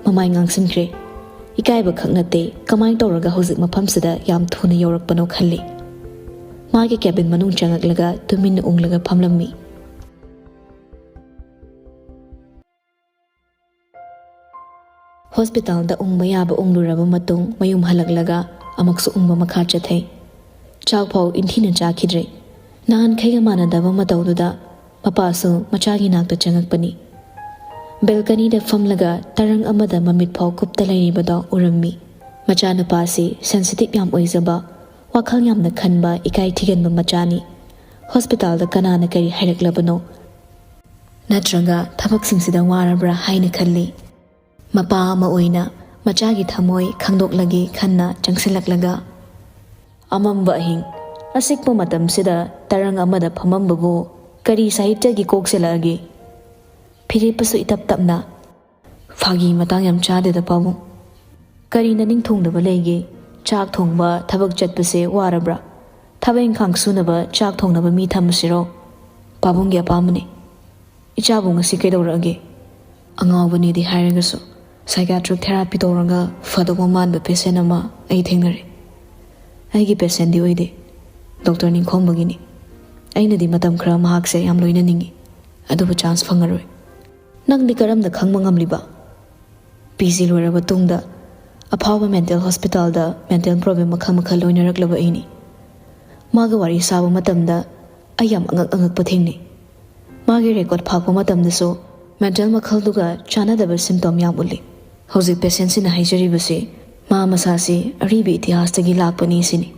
ꯃꯃꯥꯏ ꯉꯥꯡꯁꯤꯟꯈ꯭ꯔꯦ꯫ ꯏꯀꯥꯏꯕ ꯈꯛ ꯅꯠꯇꯦ, ꯀꯃꯥꯏꯅ ꯇꯧꯔꯒ ꯍꯧꯖꯤꯛ ꯃꯐꯝꯁꯤꯗ ꯌꯥꯝ ꯊꯨꯅ ꯌꯧꯔꯛꯄꯅꯣ ꯈꯜꯂꯤ꯫ ꯃꯥꯒꯤ ꯀꯦꯕꯤꯟ ꯃꯅꯨꯡ ꯆꯪꯉꯛꯂꯒ ꯇꯨꯃꯤꯟꯅ ꯎꯪꯂꯒ ꯐꯝꯂꯝꯃꯤ꯫ ꯍꯣꯁꯄꯤꯇꯥꯜꯗ ꯎꯪꯕ ꯌꯥꯕ ꯎꯪꯂꯨꯔꯕ ꯃꯇꯨꯡ ꯃꯌꯨꯝ ꯍꯜꯂꯛꯂꯒ ꯑꯃꯨꯛꯁꯨ ꯎꯪꯕ ꯃꯈꯥ ꯆꯠꯊꯩ꯫ ꯆꯥꯛ ꯐꯥꯎ ꯏꯟꯊꯤꯅ ꯆꯥꯈꯤꯗ꯭ꯔꯦ꯫ ꯅꯍꯥꯟꯈꯩꯒ ꯃꯥꯟꯅꯗꯕ ꯃꯇꯧꯗꯨꯗ ꯃꯄꯥꯁꯨ ꯃꯆꯥꯒꯤ ꯅꯥꯛꯇ ꯆꯪꯉꯛꯄꯅꯤ꯫ ꯕꯦꯜꯀꯅꯤꯗ ꯐꯝꯂꯒ ꯇꯔꯪ ꯑꯃꯗ ꯃꯃꯤꯠ ꯐꯥꯎ ꯀꯨꯞꯇ ꯂꯩꯔꯤꯕꯗꯣ ꯎꯔꯝꯃꯤ꯫ ꯃꯆꯥꯅꯨꯄꯥꯁꯤ ꯁꯦꯟꯁꯤꯇꯤꯚ ꯌꯥꯝ ꯑꯣꯏꯖꯕ, ꯋꯥꯈꯜ ꯌꯥꯝꯅ ꯈꯟꯕ, ꯏꯀꯥꯏ ꯊꯤꯒꯟꯕ ꯃꯆꯥꯅꯤ꯫ ꯍꯣꯁꯄꯤꯇꯥꯜꯗ ꯀꯅꯥꯅ ꯀꯔꯤ ꯍꯥꯏꯔꯛꯂꯕꯅꯣ? ꯅꯠꯇ꯭ꯔꯒ ꯊꯕꯛꯁꯤꯡꯁꯤꯗ ꯋꯥꯔꯕ꯭ꯔꯥ ꯍꯥꯏꯅ ꯈꯜꯂꯤ꯫ ꯃꯄꯥ ꯑꯃ ꯑꯣꯏꯅ ꯃꯆꯥꯒꯤ ꯊꯃꯣꯏ ꯈꯪꯗꯣꯛꯂꯒꯦ ꯈꯟꯅ ꯆꯪꯁꯤꯜꯂꯛꯂꯒ, ꯑꯃꯝꯕ ꯑꯍꯤꯡ, ꯑꯆꯤꯛꯄ ꯃꯇꯝꯁꯤꯗ ꯇꯔꯪ ꯑꯃꯗ ꯐꯝꯃꯝꯕꯕꯨ ꯀꯔꯤ ꯁꯥꯍꯤꯇ꯭ꯌꯒꯤ ꯀꯣꯛ ꯆꯦꯜꯂꯛꯑꯒꯦ? ꯐꯤꯔꯦꯞꯄꯁꯨ ꯏꯇꯞ ꯇꯞꯅ, "ꯐꯥꯒꯤ ꯃꯇꯥꯡ ꯌꯥꯝ ꯆꯥꯗꯦꯗ ꯄꯥꯕꯨꯡ꯫ ꯀꯔꯤ ꯅꯅꯤꯡ ꯊꯨꯡꯗꯕ ꯂꯩꯒꯦ? ꯆꯥꯛ ꯊꯣꯡꯕ, ꯊꯕꯛ ꯆꯠꯄꯁꯦ ꯋꯥꯔꯕ꯭ꯔꯥ? ꯊꯕꯛ ꯏꯪꯈꯥꯡ ꯁꯨꯅꯕ ꯆꯥꯛ ꯊꯣꯡꯅꯕ ꯃꯤ ꯊꯝꯃꯁꯤꯔꯣ? ꯄꯥꯕꯨꯡꯒꯤ ꯑꯄꯥꯝꯕꯅꯤ꯫ ꯏꯆꯥꯕꯨ ꯉꯁꯤ ꯀꯩꯗꯧꯔꯛꯑꯒꯦ?" ꯑꯉꯥꯎꯕꯅꯦꯗꯤ ꯍꯥꯏꯔꯒꯁꯨ psychiatric therapy ꯇꯧꯔꯒ ꯐꯗꯧꯕ ꯃꯥꯟꯕ patient ꯑꯃ ꯑꯩ ꯊꯦꯡꯅꯔꯦ꯫ ꯑꯩꯒꯤ patientꯗꯤ ꯑꯣꯏꯗꯦ, ꯗꯣꯛꯇꯔ ꯅꯤꯡꯈꯣꯝꯕꯒꯤꯅꯤ꯫ ꯑꯩꯅꯗꯤ ꯃꯇꯝ ꯈꯔ ꯃꯍꯥꯛꯁꯦ ꯌꯥꯝ ꯂꯣꯏꯅꯅꯤꯡꯏ, ꯑꯗꯨꯕꯨ chance ꯐꯪꯉꯔꯣꯏ꯫ ꯅꯪꯗꯤ ꯀꯔꯝꯅ ꯈꯪꯕ ꯉꯝꯂꯤꯕ? ꯄꯤ ꯖꯤ ꯂꯣꯏꯔꯕ ꯇꯨꯡꯗ ꯑꯐꯥꯎꯕ mental hospitalꯗ mental problem ꯃꯈꯜ ꯃꯈꯜ ꯂꯣꯏꯅꯔꯛꯂꯕ ꯑꯩꯅꯤ꯫ ꯃꯥꯒ ꯋꯥꯔꯤ ꯁꯥꯕ ꯃꯇꯝꯗ ꯑꯩ ꯌꯥꯝ ꯑꯉꯛ ꯑꯉꯛꯄ ꯊꯦꯡꯅꯩ꯫ ꯃꯥꯒꯤ record ꯐꯥꯛꯄ ꯃꯇꯝꯗꯁꯨ mental ꯃꯈꯜꯗꯨꯒ ꯆꯥꯟꯅꯗꯕ symptom ꯌꯥꯝ ꯎꯠꯂꯤ꯫ ꯍꯧꯖꯤꯛ patientꯁꯤꯅ ꯍꯥꯏꯖꯔꯤꯕꯁꯤ ꯃꯥ ꯃꯁꯥꯁꯤ ꯑꯔꯤꯕ ꯏꯇꯤꯍꯥꯁꯇꯒꯤ ꯂꯥꯛꯄꯅꯤ ꯁꯤꯅꯤ꯫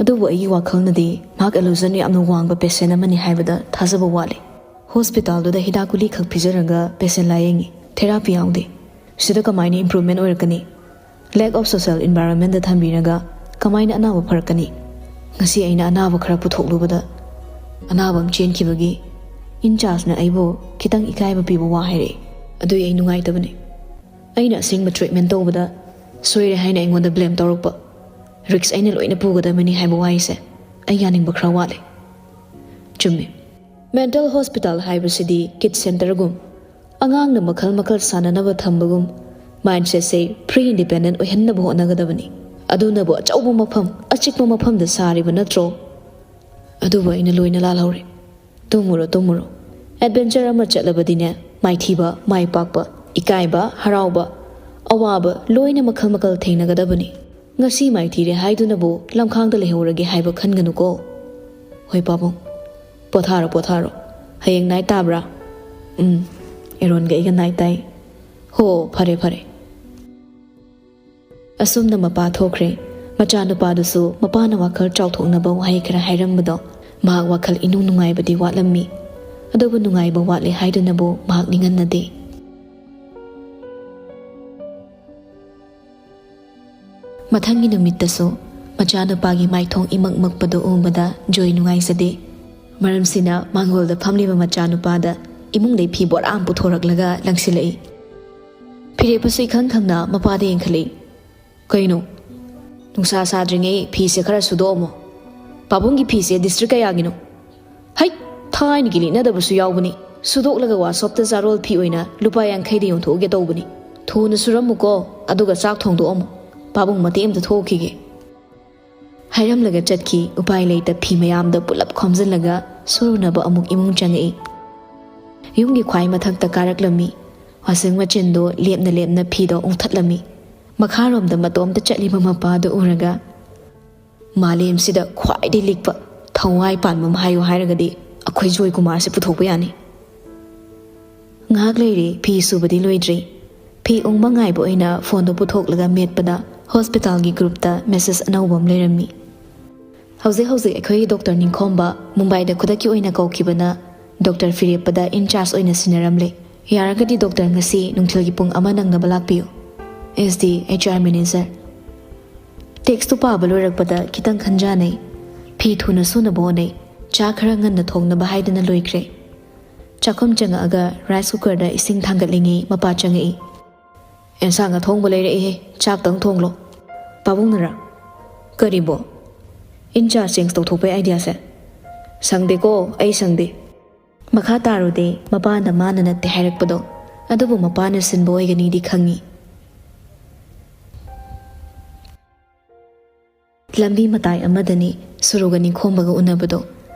ꯑꯗꯨꯕꯨ ꯑꯩꯒꯤ ꯋꯥꯈꯜꯅꯗꯤ ꯃꯍꯥꯛ illusion ꯌꯥꯝꯅ ꯋꯥꯡꯕ patient ꯑꯃꯅꯤ ꯍꯥꯏꯕꯗ ꯊꯥꯖꯕ ꯋꯥꯠꯂꯤ꯫ ꯍꯣꯁꯄꯤꯇꯥꯜꯗꯨꯗ ꯍꯤꯗꯥꯛ ꯒꯨꯂꯤ ꯈꯛ ꯄꯤꯖꯔꯒ patient ꯂꯥꯌꯦꯡꯉꯤ, therapy ꯌꯥꯎꯗꯦ꯫ ꯁꯤꯗ ꯀꯃꯥꯏꯅ improvement ꯑꯣꯏꯔꯛꯀꯅꯤ? Lack of social environmentꯗ ꯊꯝꯕꯤꯔꯒ ꯀꯃꯥꯏꯅ ꯑꯅꯥꯕ ꯐꯔꯛꯀꯅꯤ? ꯉꯁꯤ ꯑꯩꯅ ꯑꯅꯥꯕ ꯈꯔ ꯄꯨꯊꯣꯛꯂꯨꯕꯗ ꯑꯅꯥꯕ ꯑꯃ ꯆꯦꯟꯈꯤꯕꯒꯤ in chargeꯅ ꯑꯩꯕꯨ ꯈꯤꯇꯪ ꯏꯀꯥꯏꯕ ꯄꯤꯕ ꯋꯥ ꯍꯥꯏꯔꯛꯏ꯫ ꯑꯗꯨꯏ ꯑꯩ ꯅꯨꯡꯉꯥꯏꯇꯕꯅꯤ꯫ ꯑꯩꯅ ꯑꯁꯦꯡꯕ treatment ꯇꯧꯕꯗ ꯁꯣꯏꯔꯦ ꯍꯥꯏꯅ ꯑꯩꯉꯣꯟꯗ blame ꯇꯧꯔꯛꯄ, risk ꯑꯩꯅ ꯂꯣꯏꯅ ꯄꯨꯒꯗꯕꯅꯤ ꯍꯥꯏꯕ ꯋꯥꯍꯩꯁꯦ ꯑꯩ ꯌꯥꯅꯤꯡꯕ ꯈꯔ ꯋꯥꯠꯂꯦ꯫ ꯆꯨꯝꯃꯤ, mental hospital ꯍꯥꯏꯕꯁꯤꯗꯤ kid centreꯒꯨꯝ, ꯑꯉꯥꯡꯅ ꯃꯈꯜ ꯃꯈꯜ ꯁꯥꯟꯅꯅꯕ ꯊꯝꯕꯒꯨꯝ, mindsetꯁꯦ free independent ꯑꯣꯏꯍꯟꯅꯕ ꯍꯣꯠꯅꯒꯗꯕꯅꯤ꯫ ꯑꯗꯨꯅꯕꯨ ꯑꯆꯧꯕ ꯃꯐꯝ, ꯑꯆꯤꯛꯄ ꯃꯐꯝꯗ ꯁꯥꯔꯤꯕ ꯅꯠꯇ꯭ꯔꯣ? ꯑꯗꯨꯕꯨ ꯑꯩꯅ ꯂꯣꯏꯅ ꯂꯥꯜꯍꯧꯔꯦ꯫ ꯇꯨꯝꯃꯨꯔꯣ, ꯇꯨꯝꯃꯨꯔꯣ꯫ Adventure ꯑꯃ ꯆꯠꯂꯕꯗꯤꯅꯦ, ꯃꯥꯏꯊꯤꯕ, ꯃꯥꯏ ꯄꯥꯛꯄ, ꯏꯀꯥꯏꯕ, ꯍꯔꯥꯎꯕ, ꯑꯋꯥꯕ, ꯂꯣꯏꯅ ꯃꯈꯜ ꯃꯈꯜ ꯊꯦꯡꯅꯒꯗꯕꯅꯤ꯫ ꯉꯁꯤ ꯃꯥꯏꯊꯤꯔꯦ ꯍꯥꯏꯗꯨꯅꯕꯨ ꯂꯝꯈꯥꯡꯗ ꯂꯩꯍꯧꯔꯒꯦ ꯍꯥꯏꯕ ꯈꯟꯒꯅꯨꯀꯣ꯫ ꯍꯣꯏ ꯄꯥꯕꯨꯡ, ꯄꯣꯊꯥꯔꯣ, ꯄꯣꯊꯥꯔꯣ꯫ ꯍꯌꯦꯡ night ꯇꯥꯕ꯭ꯔꯥ? ꯎꯝ, ꯑꯦꯔꯣꯟꯒ ꯑꯩꯒ night ꯇꯥꯏ꯫ ꯍꯣ, ꯐꯔꯦ, ꯐꯔꯦ꯫ ꯑꯁꯨꯝꯅ ꯃꯄꯥ ꯊꯣꯛꯈ꯭ꯔꯦ꯫ ꯃꯆꯥꯅꯨꯄꯥꯗꯨꯁꯨ ꯃꯄꯥꯅ ꯋꯥꯈꯜ ꯆꯥꯎꯊꯣꯛꯅꯕ ꯋꯥꯍꯩ ꯈꯔ ꯍꯥꯏꯔꯝꯕꯗꯣ ꯃꯍꯥꯛ ꯋꯥꯈꯜ ꯏꯅꯨꯡ ꯅꯨꯡꯉꯥꯏꯕꯗꯤ ꯋꯥꯠꯂꯝꯃꯤ, ꯑꯗꯨꯕꯨ ꯅꯨꯡꯉꯥꯏꯕ ꯋꯥꯠꯂꯦ ꯍꯥꯏꯗꯨꯅꯕꯨ ꯃꯍꯥꯛ ꯅꯤꯡꯍꯟꯅꯗꯦ꯫ ꯃꯊꯪꯒꯤ ꯅꯨꯃꯤꯠꯇꯁꯨ ꯃꯆꯥꯅꯨꯄꯥꯒꯤ ꯃꯥꯏꯊꯣꯡ ꯏꯃꯛ ꯃꯛꯄꯗꯨ ꯎꯕꯗ ꯖꯣꯏ ꯅꯨꯡꯉꯥꯏꯖꯗꯦ꯫ ꯃꯔꯝꯁꯤꯅ ꯃꯥꯡꯒꯣꯜꯗ ꯐꯝꯂꯤꯕ ꯃꯆꯥꯅꯨꯄꯥꯗ ꯏꯃꯨꯡꯗꯩ ꯐꯤ ꯕꯣꯔꯥ ꯑꯃ ꯄꯨꯊꯣꯔꯛꯂꯒ ꯂꯪꯁꯤꯜꯂꯛꯏ꯫ ꯐꯤꯔꯦꯞꯄꯁꯨ ꯏꯈꯪ ꯈꯪꯅ ꯃꯄꯥꯗ ꯌꯦꯡꯈꯠꯂꯛꯏ꯫ "ꯀꯩꯅꯣ? ꯅꯨꯡꯁꯥ ꯁꯥꯗ꯭ꯔꯤꯉꯩ ꯐꯤꯁꯦ ꯈꯔ ꯁꯨꯗꯣꯛꯑꯝꯃꯣ꯫ ꯄꯥꯕꯨꯡꯒꯤ ꯐꯤꯁꯦ ꯗꯤꯁꯇ꯭ꯔꯤꯛ ꯀꯌꯥꯒꯤꯅꯣ?" "ꯍꯩ, ꯊꯥꯏꯅꯒꯤ ꯂꯤꯠꯅꯗꯕꯁꯨ ꯌꯥꯎꯕꯅꯤ꯫ ꯁꯨꯗꯣꯛꯂꯒ ꯋꯥꯁꯣꯞꯇ ꯆꯥꯔꯣꯜ ꯐꯤ ꯑꯣꯏꯅ ꯂꯨꯄꯥ ꯌꯥꯡꯈꯩꯗ ꯌꯣꯟꯊꯣꯛꯎꯒꯦ ꯇꯧꯕꯅꯤ꯫ ꯊꯨꯅ ꯁꯨꯔꯝꯃꯨꯀꯣ, ꯑꯗꯨꯒ ꯆꯥꯛ ꯊꯣꯡꯗꯣꯛꯑꯝꯃꯨ꯫ ꯄꯥꯕꯨꯡ ꯃꯇꯦꯛ ꯑꯃꯇ ꯊꯣꯛꯈꯤꯒꯦ"꯫ ꯍꯥꯏꯔꯝꯂꯒ ꯆꯠꯈꯤ꯫ ꯎꯄꯥꯏ ꯂꯩꯇ ꯐꯤ ꯃꯌꯥꯝꯗ ꯄꯨꯂꯞ ꯈꯣꯝꯖꯤꯜꯂꯒ ꯁꯨꯔꯨꯅꯕ ꯑꯃꯨꯛ ꯏꯃꯨꯡ ꯆꯪꯉꯛꯏ꯫ ꯌꯨꯝꯒꯤ ꯈ꯭ꯋꯥꯏ ꯃꯊꯛꯇ ꯀꯥꯔꯛꯂꯝꯃꯤ꯫ ꯋꯥꯁꯤꯡ ꯃꯦꯆꯤꯟꯗꯣ ꯂꯦꯞꯅ ꯂꯦꯞꯅ ꯐꯤꯗꯣ ꯎꯪꯊꯠꯂꯝꯃꯤ꯫ ꯃꯈꯥꯔꯣꯝꯗ ꯃꯇꯣꯝꯇ ꯆꯠꯂꯤꯕ ꯃꯄꯥꯗꯨ ꯎꯔꯒ, "ꯃꯥꯂꯦꯝꯁꯤꯗ ꯈ꯭ꯋꯥꯏꯗꯒꯤ ꯂꯤꯛꯄ, ꯊꯋꯥꯏ ꯄꯥꯟꯕ ꯑꯃ ꯍꯥꯏꯌꯨ ꯍꯥꯏꯔꯒꯗꯤ ꯑꯩꯈꯣꯏ ꯖꯣꯏ ꯀꯨꯃꯥꯔꯁꯦ ꯄꯨꯊꯣꯛꯄ ꯌꯥꯅꯤ"꯫ ꯉꯥꯏꯍꯥꯛ ꯂꯩꯔꯦ, ꯐꯤ ꯁꯨꯕꯗꯤ ꯂꯣꯏꯗ꯭ꯔꯤ꯫ ꯐꯤ ꯎꯪꯕ ꯉꯥꯏꯕ ꯑꯣꯏꯅ ꯐꯣꯟꯗꯣ ꯄꯨꯊꯣꯛꯂꯒ ꯃꯦꯠꯄꯗ ꯍꯣꯁꯄꯤꯇꯥꯜꯒꯤ ꯒ꯭ꯔꯨꯞꯇ ꯃꯦꯁꯦꯖ ꯑꯅꯧꯕ ꯑꯃ ꯂꯩꯔꯝꯃꯤ꯫ "ꯍꯧꯖꯤꯛ ꯍꯧꯖꯤꯛ ꯑꯩꯈꯣꯏꯒꯤ ꯗꯣꯛꯇꯔ ꯅꯤꯡꯈꯣꯝꯕ ꯃꯨꯝꯕꯥꯏꯗ ꯈꯨꯗꯛꯀꯤ ꯑꯣꯏꯅ ꯀꯧꯈꯤꯕꯅ ꯗꯣꯛꯇꯔ ꯐꯤꯔꯦꯞꯄꯗ ꯏꯟꯆꯥꯔꯖ ꯑꯣꯏꯅ ꯁꯤꯟꯅꯔꯝꯂꯦ꯫ ꯌꯥꯔꯒꯗꯤ ꯗꯣꯛꯇꯔ ꯉꯁꯤ ꯅꯨꯡꯊꯤꯜꯒꯤ ꯄꯨꯡ ꯑꯃ ꯅꯪꯅꯕ ꯂꯥꯛꯄꯤꯌꯨ꯫ S D H R manager". ꯇꯦꯛꯁꯇꯨ ꯄꯥꯕ ꯂꯣꯏꯔꯛꯄꯗ ꯈꯤꯇꯪ ꯈꯟꯖꯥꯅꯩ꯫ ꯐꯤ ꯊꯨꯅ ꯁꯨꯅꯕ ꯍꯣꯠꯅꯩ꯫ ꯆꯥ ꯈꯔ ꯉꯟꯅ ꯊꯣꯡꯅꯕ ꯍꯥꯏꯗꯅ ꯂꯣꯏꯈ꯭ꯔꯦ꯫ ꯆꯥꯛꯈꯨꯝ ꯆꯪꯉꯛꯑꯒ ꯔꯥꯏꯁ ꯀꯨꯀꯔꯗ ꯏꯁꯤꯡ ꯊꯥꯡꯒꯠꯂꯤꯉꯩ ꯃꯄꯥ ꯆꯪꯉꯛꯏ꯫ "ꯑꯦꯟꯁꯥꯡ ꯑꯊꯣꯡꯕ ꯂꯩꯔꯛꯏꯍꯦ, ꯆꯥꯛꯇꯪ ꯊꯣꯡꯂꯣ"꯫ "ꯄꯥꯕꯨꯡꯅꯔꯥ? ꯀꯔꯤꯕꯣ? In-charge change ꯇꯧꯊꯣꯛꯄꯩ ꯑꯥꯏꯗꯤꯌꯥꯁꯦ? ꯁꯪꯗꯦꯀꯣ, ꯑꯩ ꯁꯪꯗꯦ"꯫ ꯃꯈꯥ ꯇꯥꯔꯨꯗꯦ, ꯃꯄꯥꯅ ꯃꯥꯅ ꯅꯠꯇꯦ ꯍꯥꯏꯔꯛꯄꯗꯣ꯫ ꯑꯗꯨꯕꯨ ꯃꯄꯥꯅ ꯁꯤꯟꯕ ꯑꯣꯏꯒꯅꯤꯗꯤ ꯈꯪꯉꯤ꯫ ꯂꯝꯕꯤ ꯃꯇꯥꯏ ꯑꯃꯗꯅꯤ ꯁꯨꯔꯨꯒ ꯅꯤꯡꯈꯣꯝꯕꯒ ꯎꯅꯕꯗꯣ꯫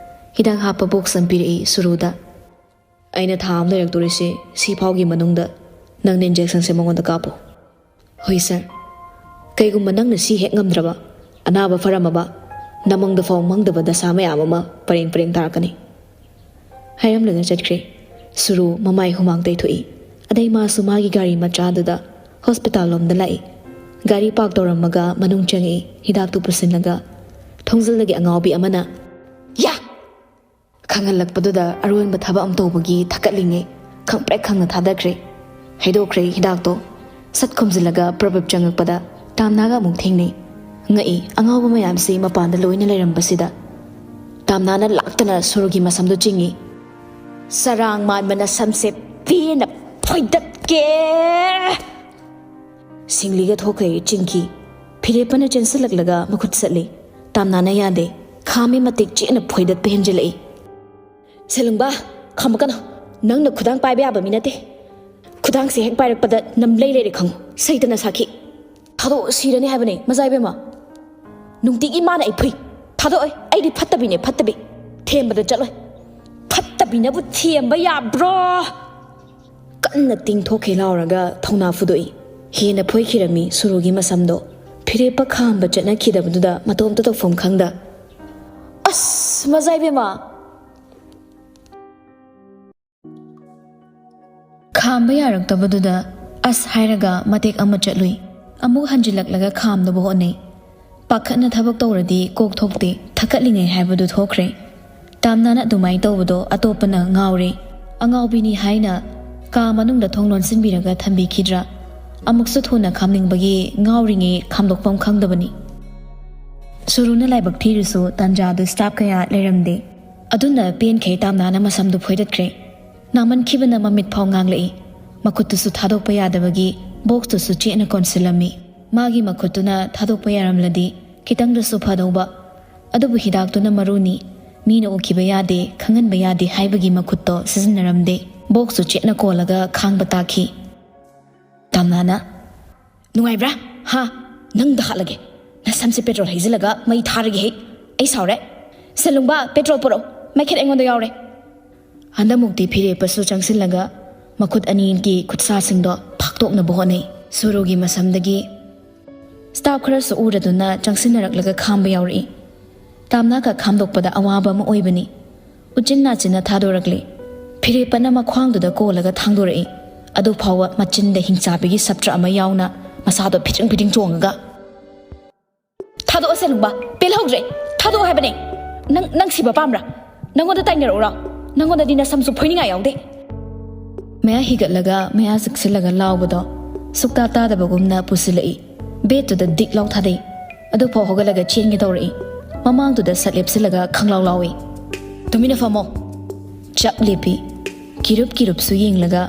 ꯍꯤꯗꯥꯛ ꯍꯥꯞꯄ ꯕꯣꯛꯁ ꯑꯃ ꯄꯤꯔꯛꯏ ꯁꯨꯔꯨꯗ꯫ "ꯑꯩꯅ ꯊꯥ ꯑꯃ ꯂꯩꯔꯛꯇꯣꯔꯤꯁꯦ, ꯁꯤ ꯐꯥꯎꯒꯤ ꯃꯅꯨꯡꯗ ꯅꯪꯅ ꯏꯟꯖꯦꯛꯁꯟꯁꯦ ꯃꯉꯣꯟꯗ ꯀꯥꯞꯄꯣ"꯫ "ꯍꯣꯏ ꯁꯥꯔ"꯫ "ꯀꯩꯒꯨꯝꯕ ꯅꯪꯅ ꯁꯤ ꯍꯦꯛ ꯉꯝꯗ꯭ꯔꯕ, ꯑꯅꯥꯕ ꯐꯔꯝꯃꯕ, ꯅꯃꯪꯗ ꯐꯥꯎ ꯃꯪꯗꯕ ꯗꯁꯥ ꯃꯌꯥꯝ ꯑꯃ ꯄꯔꯦꯡ ꯄꯔꯦꯡ ꯇꯥꯔꯛꯀꯅꯤ"꯫ ꯍꯥꯏꯔꯝꯂꯒ ꯆꯠꯈ꯭ꯔꯦ꯫ ꯁꯨꯔꯨ ꯃꯃꯥꯏ ꯍꯨꯃꯥꯡ ꯇꯩꯊꯣꯛꯏ꯫ ꯑꯗꯩ ꯃꯥꯁꯨ ꯃꯥꯒꯤ ꯒꯥꯔꯤ ꯃꯆꯥꯗꯨꯗ ꯍꯣꯁꯄꯤꯇꯥꯜ ꯂꯣꯝꯗ ꯂꯥꯛꯏ꯫ ꯒꯥꯔꯤ ꯄꯥꯔꯛ ꯇꯧꯔꯝꯃꯒ ꯃꯅꯨꯡ ꯆꯪꯉꯛꯏ꯫ ꯍꯤꯗꯥꯛꯇꯨ ꯄꯨꯁꯤꯜꯂꯒ ꯊꯣꯡꯖꯤꯜꯗꯒꯤ ꯑꯉꯥꯎꯕꯤ ꯑꯃꯅ, "ꯌꯥ!" ꯈꯪꯍꯜꯂꯛꯄꯗꯨꯗ ꯑꯔꯣꯟꯕ ꯊꯕꯛ ꯑꯃ ꯇꯧꯕꯒꯤ ꯊꯛꯀꯠꯂꯤꯉꯩ ꯈꯪꯄ꯭ꯔꯦꯛ ꯈꯪꯅ ꯊꯥꯗꯈ꯭ꯔꯦ꯫ ꯍꯩꯗꯣꯛꯈ꯭ꯔꯦ ꯍꯤꯗꯥꯛꯇꯣ꯫ ꯁꯠ ꯈꯨꯝꯖꯤꯜꯂꯒ ꯄ꯭ꯔꯕꯤꯞ ꯆꯪꯉꯛꯄꯗ ꯇꯥꯝꯅꯥꯒ ꯑꯃꯨꯛ ꯊꯦꯡꯅꯩ꯫ ꯉꯛꯏ, ꯑꯉꯥꯎꯕ ꯃꯌꯥꯝꯁꯤ ꯃꯄꯥꯟꯗ ꯂꯣꯏꯅ ꯂꯩꯔꯝꯕꯁꯤꯗ꯫ ꯇꯥꯝꯅꯥꯅ ꯂꯥꯛꯇꯅ ꯁꯨꯔꯨꯒꯤ ꯃꯁꯝꯗꯨ ꯆꯤꯡꯏ꯫ "ꯆꯔꯥꯡ ꯃꯥꯟꯕ ꯅꯁꯝꯁꯦ ꯄꯦꯟꯅ ꯐꯣꯏꯗꯠꯀꯦ!" ꯁꯤꯡꯂꯤꯒ ꯊꯣꯛꯈ꯭ꯔꯦ ꯆꯤꯡꯈꯤ꯫ ꯐꯤꯔꯦꯞꯄꯅ ꯆꯦꯟꯁꯤꯜꯂꯛꯂꯒ ꯃꯈꯨꯠ ꯆꯠꯂꯤ꯫ ꯇꯥꯝꯅꯥꯅ ꯌꯥꯗꯦ꯫ ꯈꯥꯝꯃꯤ ꯃꯇꯤꯛ ꯆꯦꯠꯅ ꯐꯣꯏꯗꯠꯄ ꯍꯦꯟꯖꯤꯜꯂꯛꯏ꯫ "ꯁꯦꯂꯨꯡꯕ, ꯈꯥꯝꯃꯛꯀꯅꯨ꯫ ꯅꯪꯅ ꯈꯨꯗꯥꯡ ꯄꯥꯏꯕ ꯌꯥꯕ ꯃꯤ ꯅꯠꯇꯦ꯫ ꯈꯨꯗꯥꯡꯁꯦ ꯍꯦꯛ ꯄꯥꯏꯔꯛꯄꯗ ꯅꯝ ꯂꯩ ꯂꯩꯔꯦ ꯈꯪꯉꯨ꯫ ꯁꯩꯇꯅ ꯁꯥꯈꯤ꯫ ꯊꯥꯗꯣꯛꯑꯣ, ꯁꯤꯔꯅꯤ ꯍꯥꯏꯕꯅꯦ, ꯃꯖꯥ ꯏꯕꯦꯝꯃ꯫ ꯅꯨꯡꯇꯤꯒꯤ ꯃꯥꯅ ꯑꯩ ꯐꯨꯏ꯫ ꯊꯥꯗꯣꯛꯑꯣꯏ, ꯑꯩꯗꯤ ꯐꯠꯇꯕꯤꯅꯦ, ꯐꯠꯇꯕꯤ꯫ ꯊꯦꯝꯕꯗ ꯆꯠꯂꯣꯏ꯫ ꯐꯠꯇꯕꯤꯅꯕꯨ ꯊꯦꯝꯕ ꯌꯥꯕ꯭ꯔꯣ?" ꯀꯟꯅ ꯇꯤꯡꯊꯣꯛꯈꯤ ꯂꯥꯎꯔꯒ ꯊꯧꯅꯥ ꯐꯨꯗꯣꯛꯏ꯫ ꯍꯦꯟꯅ ꯐꯣꯏꯈꯤꯔꯝꯃꯤ ꯁꯨꯔꯨꯒꯤ ꯃꯁꯝꯗꯣ꯫ ꯐꯤꯔꯦꯞꯄ ꯈꯥꯝꯕ ꯆꯠꯅꯈꯤꯗꯕꯗꯨꯗ ꯃꯇꯣꯝꯇ ꯇꯧꯐꯝ ꯈꯪꯗ꯫ "ꯑꯁ, ꯃꯖꯥ ꯏꯕꯦꯝꯃ!" ꯈꯥꯝꯕ ꯌꯥꯔꯛꯇꯕꯗꯨꯗ ꯑꯁ ꯍꯥꯏꯔꯒ ꯃꯇꯦꯛ ꯑꯃ ꯆꯠꯂꯨꯏ꯫ ꯑꯃꯨꯛ ꯍꯟꯖꯤꯜꯂꯛꯂꯒ ꯈꯥꯝꯅꯕ ꯍꯣꯠꯅꯩ꯫ ꯄꯥꯈꯠꯅ ꯊꯕꯛ ꯇꯧꯔꯗꯤ ꯀꯣꯛ ꯊꯣꯛꯇꯦ, ꯊꯛꯀꯠꯂꯤꯉꯩ ꯍꯥꯏꯕꯗꯨ ꯊꯣꯛꯈ꯭ꯔꯦ꯫ ꯇꯥꯝꯅꯥꯅ ꯑꯗꯨꯃꯥꯏꯅ ꯇꯧꯕꯗꯣ ꯑꯇꯣꯞꯄꯅ ꯉꯥꯎꯔꯦ꯫ ꯑꯉꯥꯎꯕꯤꯅꯤ ꯍꯥꯏꯅ ꯀꯥ ꯃꯅꯨꯡꯗ ꯊꯣꯡ ꯂꯣꯟꯁꯤꯟꯕꯤꯔꯒ ꯊꯝꯕꯤꯈꯤꯗ꯭ꯔꯥ? ꯑꯃꯨꯛꯁꯨ ꯊꯨꯅ ꯈꯥꯝꯅꯤꯡꯕꯒꯤ ꯉꯥꯎꯔꯤꯉꯩ ꯈꯥꯝꯗꯣꯛꯐꯝ ꯈꯪꯗꯕꯅꯤ꯫ ꯁꯨꯔꯨꯅ ꯂꯥꯏꯕꯛ ꯊꯤꯔꯁꯨ ꯇꯥꯟꯖꯥꯗꯨ ꯁ꯭ꯇꯥꯐ ꯀꯌꯥ ꯂꯩꯔꯝꯗꯦ꯫ ꯑꯗꯨꯅ ꯄꯦꯟꯈꯩ ꯇꯥꯝꯅꯥꯅ ꯃꯁꯝꯗꯨ ꯐꯣꯏꯗꯠꯈ꯭ꯔꯦ꯫ ꯅꯥꯃꯟꯈꯤꯕꯅ ꯃꯃꯤꯠ ꯐꯥꯎ ꯉꯥꯡꯂꯛꯏ꯫ ꯃꯈꯨꯠꯇꯨꯁꯨ ꯊꯥꯗꯣꯛꯄ ꯌꯥꯗꯕꯒꯤ ꯕꯣꯛꯁꯇꯨꯁꯨ ꯆꯦꯠꯅ ꯀꯣꯟꯁꯤꯜꯂꯝꯃꯤ꯫ ꯃꯥꯒꯤ ꯃꯈꯨꯠꯇꯨꯅ ꯊꯥꯗꯣꯛꯄ ꯌꯥꯔꯝꯂꯗꯤ ꯈꯤꯇꯪꯗꯁꯨ ꯐꯗꯧꯕ꯫ ꯑꯗꯨꯕꯨ ꯍꯤꯗꯥꯛꯇꯨꯅ ꯃꯔꯨꯅꯤ꯫ ꯃꯤꯅ ꯎꯈꯤꯕ ꯌꯥꯗꯦ, ꯈꯪꯍꯟꯕ ꯌꯥꯗꯦ ꯍꯥꯏꯕꯒꯤ ꯃꯈꯨꯠꯇꯣ ꯁꯤꯖꯤꯟꯅꯔꯝꯗꯦ꯫ ꯕꯣꯛꯁꯇꯨ ꯆꯦꯠꯅ ꯀꯣꯜꯂꯒ ꯈꯥꯡꯕ ꯇꯥꯈꯤ꯫ ꯇꯥꯝꯅꯥꯅ, "ꯅꯨꯡꯉꯥꯏꯕ꯭ꯔꯥ? ꯍꯥ? ꯅꯪꯗ ꯍꯥꯠꯂꯒꯦ꯫ ꯅꯁꯝꯁꯦ ꯄꯦꯇ꯭ꯔꯣꯜ ꯍꯩꯖꯤꯜꯂꯒ ꯃꯩ ꯊꯥꯔꯒꯦ ꯍꯦ꯫ ꯑꯩ ꯁꯥꯎꯔꯦ꯫ ꯁꯦꯂꯨꯡꯕ, ꯄꯦꯇ꯭ꯔꯣꯜ ꯄꯨꯔꯛꯑꯣ꯫ ꯃꯩꯈꯦꯠ ꯑꯩꯉꯣꯟꯗ ꯌꯥꯎꯔꯦ꯫" ꯍꯟꯗꯛꯃꯨꯛꯇꯤ ꯐꯤꯔꯦꯞꯄꯁꯨ ꯆꯪꯁꯤꯜꯂꯒ ꯃꯈꯨꯠ ꯑꯅꯤꯒꯤ ꯈꯨꯠꯁꯥꯁꯤꯡꯗꯣ ꯐꯥꯛꯇꯣꯛꯅꯕ ꯍꯣꯠꯅꯩ꯫ ꯁꯨꯔꯨꯒꯤ ꯃꯁꯝꯗꯒꯤ ꯁ꯭ꯇꯥꯐ ꯈꯔꯁꯨ ꯎꯔꯗꯨꯅ ꯆꯪꯁꯤꯟꯅꯔꯛꯂꯒ ꯈꯥꯝꯕ ꯌꯥꯎꯔꯛꯏ꯫ ꯇꯥꯝꯅꯥꯒ ꯈꯥꯝꯗꯣꯛꯄꯗ ꯑꯋꯥꯕ ꯑꯃ ꯑꯣꯏꯕꯅꯤ꯫ ꯎꯆꯤꯟ ꯅꯥꯆꯤꯟꯅ ꯊꯥꯗꯣꯔꯛꯂꯤ꯫ ꯐꯤꯔꯦꯞꯄꯅ ꯃꯈ꯭ꯋꯥꯡꯗꯨꯗ ꯀꯣꯜꯂꯒ ꯊꯥꯡꯗꯣꯔꯛꯏ꯫ ꯑꯗꯨ ꯐꯥꯎꯕ ꯃꯆꯤꯟꯗ ꯍꯤꯡꯆꯥꯕꯤꯒꯤ ꯁꯞꯇ꯭ꯔ ꯑꯃ ꯌꯥꯎꯅ ꯃꯁꯥꯗꯣ ꯐꯤꯗ꯭ꯔꯤꯡ ꯐꯤꯗ꯭ꯔꯤꯡ ꯆꯣꯡꯉꯒ, "ꯊꯥꯗꯣꯛꯑꯣ ꯁꯦꯂꯨꯡꯕ, ꯄꯦꯜꯍꯧꯗ꯭ꯔꯦ, ꯊꯥꯗꯣꯛꯑꯣ ꯍꯥꯏꯕꯅꯦ꯫ ꯅꯪ, ꯅꯪ ꯁꯤꯕ ꯄꯥꯝꯕ꯭ꯔꯥ? ꯅꯪꯉꯣꯟꯗ ꯇꯥꯏꯅꯔꯛꯎꯔꯣ? ꯅꯪꯉꯣꯟꯗꯗꯤ ꯅꯁꯝꯁꯨ ꯐꯣꯏꯅꯤꯡꯉꯥꯏ ꯌꯥꯎꯗꯦ꯫ ꯃꯌꯥ ꯍꯤꯒꯠꯂꯒ ꯃꯌꯥ ꯆꯤꯛꯁꯤꯜꯂꯒ ꯂꯥꯎꯕꯗꯣ ꯁꯨꯛꯇꯥ ꯇꯥꯗꯕꯒꯨꯝꯅ ꯄꯨꯁꯤꯜꯂꯛꯏ꯫ ꯕꯦꯠꯇꯨꯗ ꯗꯤꯛ ꯂꯥꯎ ꯊꯥꯗꯩ꯫ ꯑꯗꯨꯐꯥꯎ ꯍꯧꯒꯠꯂꯒ ꯆꯦꯟꯒꯦ ꯇꯧꯔꯛꯏ꯫ ꯃꯃꯥꯡꯗꯨꯗ ꯁꯠ ꯂꯦꯞꯁꯤꯜꯂꯒ ꯈꯪꯂꯥꯎ ꯂꯥꯎꯏ꯫ "ꯇꯨꯃꯤꯟꯅ ꯐꯝꯃꯣ!" ꯆꯞ ꯂꯦꯞꯄꯤ꯫ ꯀꯤꯔꯨꯞ ꯀꯤꯔꯨꯞꯁꯨ ꯌꯦꯡꯂꯒ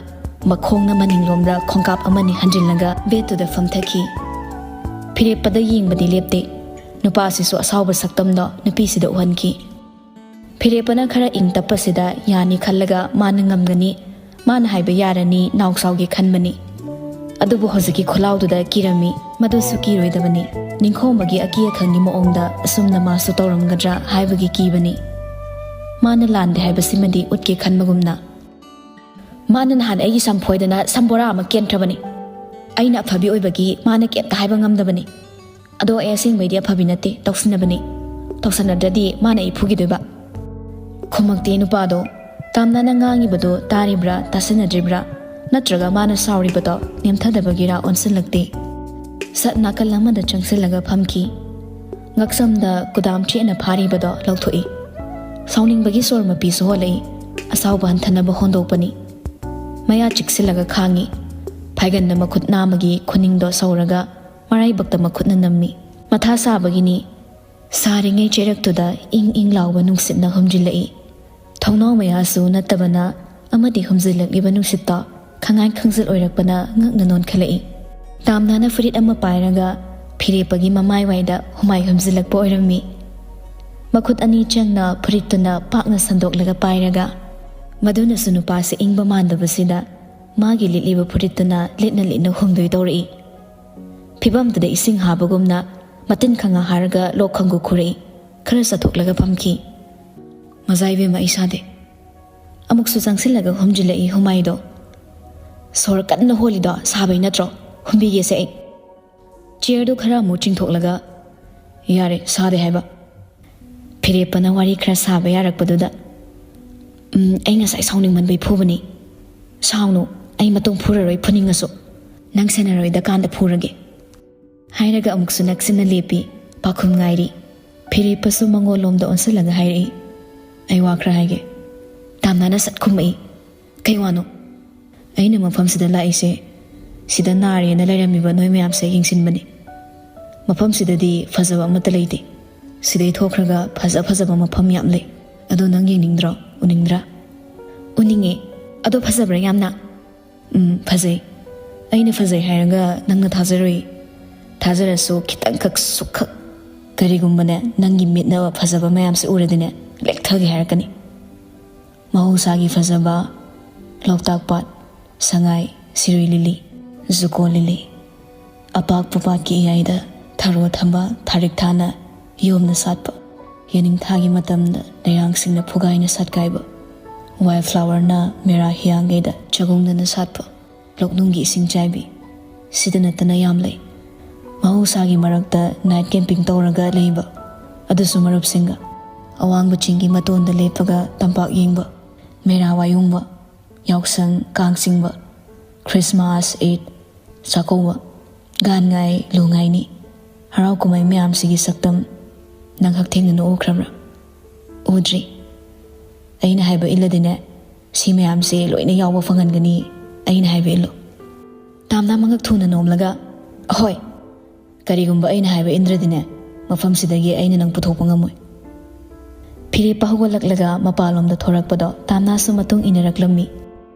ꯃꯈꯣꯡꯅ ꯃꯅꯤꯡꯂꯣꯝꯗ ꯈꯣꯡꯀꯥꯞ ꯑꯃꯅꯤ ꯍꯟꯖꯤꯜꯂꯒ ꯕꯦꯠꯇꯨꯗ ꯐꯝꯊꯈꯤ꯫ ꯐꯤꯔꯦꯞꯄꯗ ꯌꯦꯡꯕꯗꯤ ꯂꯦꯞꯇꯦ꯫ ꯅꯨꯄꯥꯁꯤꯁꯨ ꯑꯁꯥꯎꯕ ꯁꯛꯇꯝꯗꯣ ꯅꯨꯄꯤꯁꯤꯗ ꯎꯍꯟꯈꯤ꯫ ꯐꯤꯔꯦꯞꯄꯅ ꯈꯔ ꯏꯪ ꯇꯞꯄꯁꯤꯗ ꯌꯥꯅꯤ ꯈꯜꯂꯒ ꯃꯥꯅ ꯉꯝꯒꯅꯤ, ꯃꯥꯅ ꯍꯥꯏꯕ ꯌꯥꯔꯅꯤ ꯅꯥꯎꯆꯥꯎꯒꯦ ꯈꯟꯕꯅꯤ꯫ ꯑꯗꯨꯕꯨ ꯍꯧꯖꯤꯛꯀꯤ ꯈꯨꯜꯂꯥꯎꯗꯨꯗ ꯀꯤꯔꯝꯃꯤ꯫ ꯃꯗꯨꯁꯨ ꯀꯤꯔꯣꯏꯗꯕꯅꯤ꯫ ꯅꯤꯡꯈꯣꯝꯕꯒꯤ ꯑꯀꯤ ꯑꯈꯪꯒꯤ ꯃꯑꯣꯡꯗ ꯑꯁꯨꯝꯅ ꯃꯥꯁꯨ ꯇꯧꯔꯝꯒꯗ꯭ꯔꯥ ꯍꯥꯏꯕꯒꯤ ꯀꯤꯕꯅꯤ꯫ ꯃꯥꯅ ꯂꯥꯟꯗꯦ ꯍꯥꯏꯕꯁꯤꯃꯗꯤ ꯎꯠꯀꯦ ꯈꯟꯕꯒꯨꯝꯅ꯫ "ꯃꯥꯅ ꯅꯍꯥꯟ ꯑꯩꯒꯤ ꯁꯝꯐꯣꯏꯗꯅ ꯁꯝꯕꯣꯔꯥ ꯑꯃ ꯀꯦꯟꯈ꯭ꯔꯕꯅꯤ꯫ ꯑꯩꯅ ꯑꯐꯕꯤ ꯑꯣꯏꯕꯒꯤ ꯃꯥꯅ ꯀꯩꯝꯇ ꯍꯥꯏꯕ ꯉꯝꯗꯕꯅꯤ꯫ ꯑꯗꯣ ꯑꯩ ꯑꯁꯦꯡꯕꯩꯗꯤ ꯑꯐꯕꯤ ꯅꯠꯇꯦ, ꯇꯧꯁꯤꯟꯅꯕꯅꯤ꯫ ꯇꯧꯁꯤꯟꯅꯗ꯭ꯔꯗꯤ ꯃꯥꯅ ꯑꯩ ꯐꯨꯈꯤꯗꯣꯏꯕ꯫" ꯈꯨꯝꯃꯛꯇꯦ ꯅꯨꯄꯥꯗꯣ꯫ ꯇꯥꯝꯅꯅ ꯉꯥꯡꯉꯤꯕꯗꯣ ꯇꯥꯔꯤꯕ꯭ꯔꯥ, ꯇꯥꯁꯤꯟꯅꯗ꯭ꯔꯤꯕ꯭ꯔꯥ? ꯅꯠꯇ꯭ꯔꯒ ꯃꯥꯅ ꯁꯥꯎꯔꯤꯕꯗꯣ ꯅꯦꯝꯊꯗꯕꯒꯤꯔꯥ ꯑꯣꯟꯁꯤꯜꯂꯛꯇꯦ꯫ ꯁꯠ ꯅꯥꯀꯜ ꯑꯃꯗ ꯆꯪꯁꯤꯜꯂꯒ ꯐꯝꯈꯤ꯫ ꯉꯛꯁꯝꯗ ꯀꯨꯗꯥꯝ ꯆꯦꯠꯅ ꯐꯥꯔꯤꯕꯗꯣ ꯂꯧꯊꯣꯛꯏ꯫ ꯁꯥꯎꯅꯤꯡꯕꯒꯤ ꯁꯣꯔ ꯃꯄꯤꯁꯨ ꯍꯣꯜꯂꯛꯏ꯫ ꯑꯁꯥꯎꯕ ꯍꯟꯊꯅꯕ ꯍꯣꯟꯗꯣꯛꯄꯅꯤ꯫ ꯃꯌꯥ ꯆꯤꯛꯁꯤꯜꯂꯒ ꯈꯥꯡꯉꯤ꯫ ꯐꯥꯏꯒꯟꯗ ꯃꯈꯨꯠ ꯅꯥꯝꯃꯒꯤ ꯈꯨꯅꯤꯡꯗꯣ ꯁꯧꯔꯒ ꯃꯔꯥꯏꯕꯛꯇ ꯃꯈꯨꯠꯅ ꯅꯝꯃꯤ꯫ ꯃꯊꯥ ꯁꯥꯕꯒꯤꯅꯤ꯫ ꯁꯥꯔꯤꯉꯩ ꯆꯩꯔꯛꯇꯨꯗ ꯏꯪ ꯏꯪ ꯂꯥꯎꯕ ꯅꯨꯡꯁꯤꯠꯅ ꯍꯨꯝꯖꯤꯜꯂꯛꯏ꯫ ꯊꯣꯡꯅꯥꯎ ꯃꯌꯥꯁꯨ ꯅꯠꯇꯕꯅ ꯑꯃꯗꯤ ꯍꯨꯝꯖꯤꯜꯂꯛꯂꯤꯕ ꯅꯨꯡꯁꯤꯠꯇꯣ ꯈꯪꯉꯥꯏ ꯈꯪꯖꯤꯜ ꯑꯣꯏꯔꯛꯄꯅ ꯉꯛꯅ ꯅꯣꯟꯈꯠꯂꯛꯏ꯫ ꯇꯥꯝꯅꯅ ꯐꯨꯔꯤꯠ ꯑꯃ ꯄꯥꯏꯔꯒ ꯐꯤꯔꯦꯞꯄꯒꯤ ꯃꯃꯥꯏꯋꯥꯏꯗ ꯍꯨꯃꯥꯏ ꯍꯨꯝꯖꯤꯜꯂꯛꯄ ꯑꯣꯏꯔꯝꯃꯤ꯫ ꯃꯈꯨꯠ ꯑꯅꯤ ꯆꯪꯅ ꯐꯨꯔꯤꯠꯇꯨꯅ ꯄꯥꯛꯅ ꯁꯟꯗꯣꯛꯂꯒ ꯄꯥꯏꯔꯒ, ꯃꯗꯨꯅꯁꯨ ꯅꯨꯄꯥꯁꯤ ꯏꯪꯕ ꯃꯥꯟꯗꯕꯁꯤꯗ ꯃꯥꯒꯤ ꯂꯤꯠꯂꯤꯕ ꯐꯨꯔꯤꯠꯇꯨꯅ ꯂꯤꯠꯅ ꯂꯤꯠꯅ ꯍꯨꯝꯗꯣꯏ ꯇꯧꯔꯛꯏ꯫ ꯐꯤꯕꯝꯗꯨꯗ ꯏꯁꯤꯡ ꯍꯥꯕꯒꯨꯝꯅ ꯃꯇꯤꯟ ꯈꯪꯉ ꯍꯥꯔꯒ ꯂꯣꯛ ꯈꯪꯒꯨ ꯈꯨꯔꯛꯏ꯫ ꯈꯔ ꯆꯠꯊꯣꯛꯂꯒ ꯐꯝꯈꯤ꯫ "ꯃꯖꯥ ꯏꯕꯦꯝꯃ, ꯑꯩ ꯁꯥꯗꯦ꯫" ꯑꯃꯨꯛꯁꯨ ꯆꯪꯁꯤꯜꯂꯒ ꯍꯨꯝꯖꯤꯜꯂꯛꯏ ꯍꯨꯃꯥꯏꯗꯣ꯫ "ꯁꯣꯔ ꯀꯟꯅ ꯍꯣꯜꯂꯤꯗꯣ ꯁꯥꯕꯩ ꯅꯠꯇ꯭ꯔꯣ? ꯍꯨꯝꯕꯤꯒꯦꯁꯦ ꯑꯩ꯫" ꯆꯤꯌꯔꯗꯨ ꯈꯔ ꯑꯃꯨꯛ ꯆꯤꯡꯊꯣꯛꯂꯒ, "ꯌꯥꯔꯦ, ꯁꯥꯗꯦ ꯍꯥꯏꯕ꯫" ꯐꯤꯔꯦꯞꯄꯅ ꯋꯥꯔꯤ ꯈꯔ ꯁꯥꯕ ꯌꯥꯔꯛꯄꯗꯨꯗ, "ꯎꯝ, ꯑꯩ ꯉꯁꯥꯏ ꯁꯥꯎꯅꯤꯡꯃꯟꯕꯩ ꯐꯨꯕꯅꯤ꯫ ꯁꯥꯎꯅꯨ, ꯑꯩ ꯃꯇꯨꯡ ꯐꯨꯔꯔꯣꯏ, ꯐꯨꯅꯤꯡꯉꯁꯨ꯫ ꯅꯪ ꯁꯦꯟꯅꯔꯣꯏꯗꯀꯥꯟꯗ ꯐꯨꯔꯒꯦ꯫" ꯍꯥꯏꯔꯒ ꯑꯃꯨꯛꯁꯨ ꯅꯛꯁꯤꯟꯅ ꯂꯦꯞꯄꯤ꯫ ꯄꯥꯎꯈꯨꯝ ꯉꯥꯏꯔꯤ꯫ ꯐꯤꯔꯦꯞꯄꯁꯨ ꯃꯉꯣꯟꯂꯣꯝꯗ ꯑꯣꯟꯁꯤꯜꯂꯒ ꯍꯥꯏꯔꯛꯏ, ꯑꯩ ꯋꯥ ꯈꯔ ꯍꯥꯏꯒꯦ꯫ ꯇꯥꯝꯅꯥꯅ ꯁꯠ ꯈꯨꯝꯃꯛꯏ꯫ "ꯀꯩ ꯋꯥꯅꯣ?" "ꯑꯩꯅ ꯃꯐꯝꯁꯤꯗ ꯂꯥꯛꯏꯁꯦ, ꯁꯤꯗ ꯅꯥꯔꯦꯅ ꯂꯩꯔꯝꯃꯤꯕ ꯅꯣꯏ ꯃꯌꯥꯝꯁꯦ ꯌꯦꯡꯁꯤꯟꯕꯅꯤ꯫ ꯃꯐꯝꯁꯤꯗꯗꯤ ꯐꯖꯕ ꯑꯃꯠꯇ ꯂꯩꯇꯦ꯫ ꯁꯤꯗꯩ ꯊꯣꯛꯈ꯭ꯔꯒ ꯐꯖ ꯐꯖꯕ ꯃꯐꯝ ꯌꯥꯝ ꯂꯩ꯫ ꯑꯗꯣ ꯅꯪ ꯌꯦꯡꯅꯤꯡꯗ꯭ꯔꯣ? ꯎꯅꯤꯡꯗ꯭ꯔꯥ?" "ꯎꯅꯤꯡꯉꯦ꯫ ꯑꯗꯣ ꯐꯖꯕ꯭ꯔꯥ ꯌꯥꯝꯅ?" "ꯎꯝ, ꯐꯖꯩ꯫ ꯑꯩꯅ ꯐꯖꯩ ꯍꯥꯏꯔꯒ ꯅꯪꯅ ꯊꯥꯖꯔꯣꯏ꯫ ꯊꯥꯖꯔꯁꯨ ꯈꯤꯇꯪꯈꯛ ꯁꯨꯛꯈꯛ꯫ ꯀꯔꯤꯒꯨꯝꯕꯅꯦ, ꯅꯪꯒꯤ ꯃꯤꯠꯅ ꯐꯖꯕ ꯃꯌꯥꯝꯁꯦ ꯎꯔꯗꯤꯅꯦ, ꯂꯦꯛꯊꯒꯦ ꯍꯥꯏꯔꯛꯀꯅꯤ꯫ ꯃꯍꯧꯁꯥꯒꯤ ꯐꯖꯕ, ꯂꯣꯛꯇꯥꯛ ꯄꯥꯠ, ꯁꯉꯥꯏ, ꯁꯤꯔꯨꯏ ꯂꯤꯂꯤ, ꯖꯨꯀꯣ ꯂꯤꯂꯤ, ꯑꯄꯥꯛꯄ ꯄꯥꯠꯀꯤ ꯏꯌꯥꯏꯗ ꯊꯔꯣ ꯊꯝꯕꯥꯜ ꯊꯥꯔꯤꯛ ꯊꯥꯅ ꯌꯣꯝꯅ ꯁꯥꯠꯄ, ꯌꯦꯅꯤꯡꯊꯥꯒꯤ ꯃꯇꯝꯗ ꯂꯩꯔꯥꯡꯁꯤꯡꯅ ꯐꯨꯒꯥꯏꯅ ꯁꯥꯠꯀꯥꯏꯕ, ꯋꯥꯏꯜ ꯐ꯭ꯂꯥꯋꯔꯅ ꯃꯦꯔꯥ ꯍꯤꯌꯥꯡꯒꯩꯗ ꯆꯒꯣꯡꯗꯅ ꯁꯥꯠꯄ, ꯂꯣꯛꯅꯨꯡꯒꯤ ꯏꯁꯤꯡ ꯆꯥꯏꯕꯤ, ꯁꯤꯗ ꯅꯠꯇꯅ ꯌꯥꯝ ꯂꯩ꯫ ꯃꯍꯧꯁꯥꯒꯤ ꯃꯔꯛꯇ ꯅꯥꯏꯠ ꯀꯦꯝꯄꯤꯡ ꯇꯧꯔꯒ ꯂꯩꯕ, ꯑꯗꯨꯁꯨ ꯃꯔꯨꯞꯁꯤꯡꯒ꯫ ꯑꯋꯥꯡꯕ ꯆꯤꯡꯒꯤ ꯃꯇꯣꯟꯗ ꯂꯦꯞꯄꯒ ꯇꯝꯄꯥꯛ ꯌꯦꯡꯕ, ꯃꯦꯔꯥ ꯋꯥꯌꯨꯡꯕ, ꯌꯥꯎꯁꯪ, ꯀꯥꯡ ꯆꯤꯡꯕ, ꯈ꯭ꯔꯤꯁꯃꯥꯁ, ꯏꯗ, ꯆꯥꯛꯀꯧꯕ, ꯒꯥꯟ ꯉꯥꯏ, ꯂꯨ ꯉꯥꯏꯅꯤ, ꯍꯔꯥꯎ ꯀꯨꯝꯍꯩ ꯃꯌꯥꯝꯁꯤꯒꯤ ꯁꯛꯇꯝ ꯅꯪ ꯍꯛꯊꯦꯡꯅꯅ ꯎꯈ꯭ꯔꯕ꯭ꯔꯥ? ꯎꯗ꯭ꯔꯤ꯫ ꯑꯩꯅ ꯍꯥꯏꯕ ꯏꯜꯂꯗꯤꯅꯦ, ꯁꯤ ꯃꯌꯥꯝꯁꯦ ꯂꯣꯏꯅ ꯌꯥꯎꯕ ꯐꯪꯍꯟꯒꯅꯤ, ꯑꯩꯅ ꯍꯥꯏꯕ ꯏꯜꯂꯣ꯫" ꯇꯥꯝꯅꯥ ꯃꯉꯛ ꯊꯨꯅ ꯅꯣꯝꯂꯒ, "ꯑꯍꯣꯏ, ꯀꯔꯤꯒꯨꯝꯕ ꯑꯩꯅ ꯍꯥꯏꯕ ꯏꯟꯗ꯭ꯔꯗꯤꯅꯦ, ꯃꯐꯝꯁꯤꯗꯒꯤ ꯑꯩꯅ ꯅꯪ ꯄꯨꯊꯣꯛꯄ ꯉꯝꯃꯣꯏ꯫" ꯐꯤꯔꯦꯞꯄ ꯍꯧꯒꯠꯂꯛꯂꯒ ꯃꯄꯥꯟꯂꯣꯝꯗ ꯊꯣꯔꯛꯄꯗꯣ ꯇꯥꯝꯅꯥꯁꯨ ꯃꯇꯨꯡ ꯏꯟꯅꯔꯛꯂꯝꯃꯤ꯫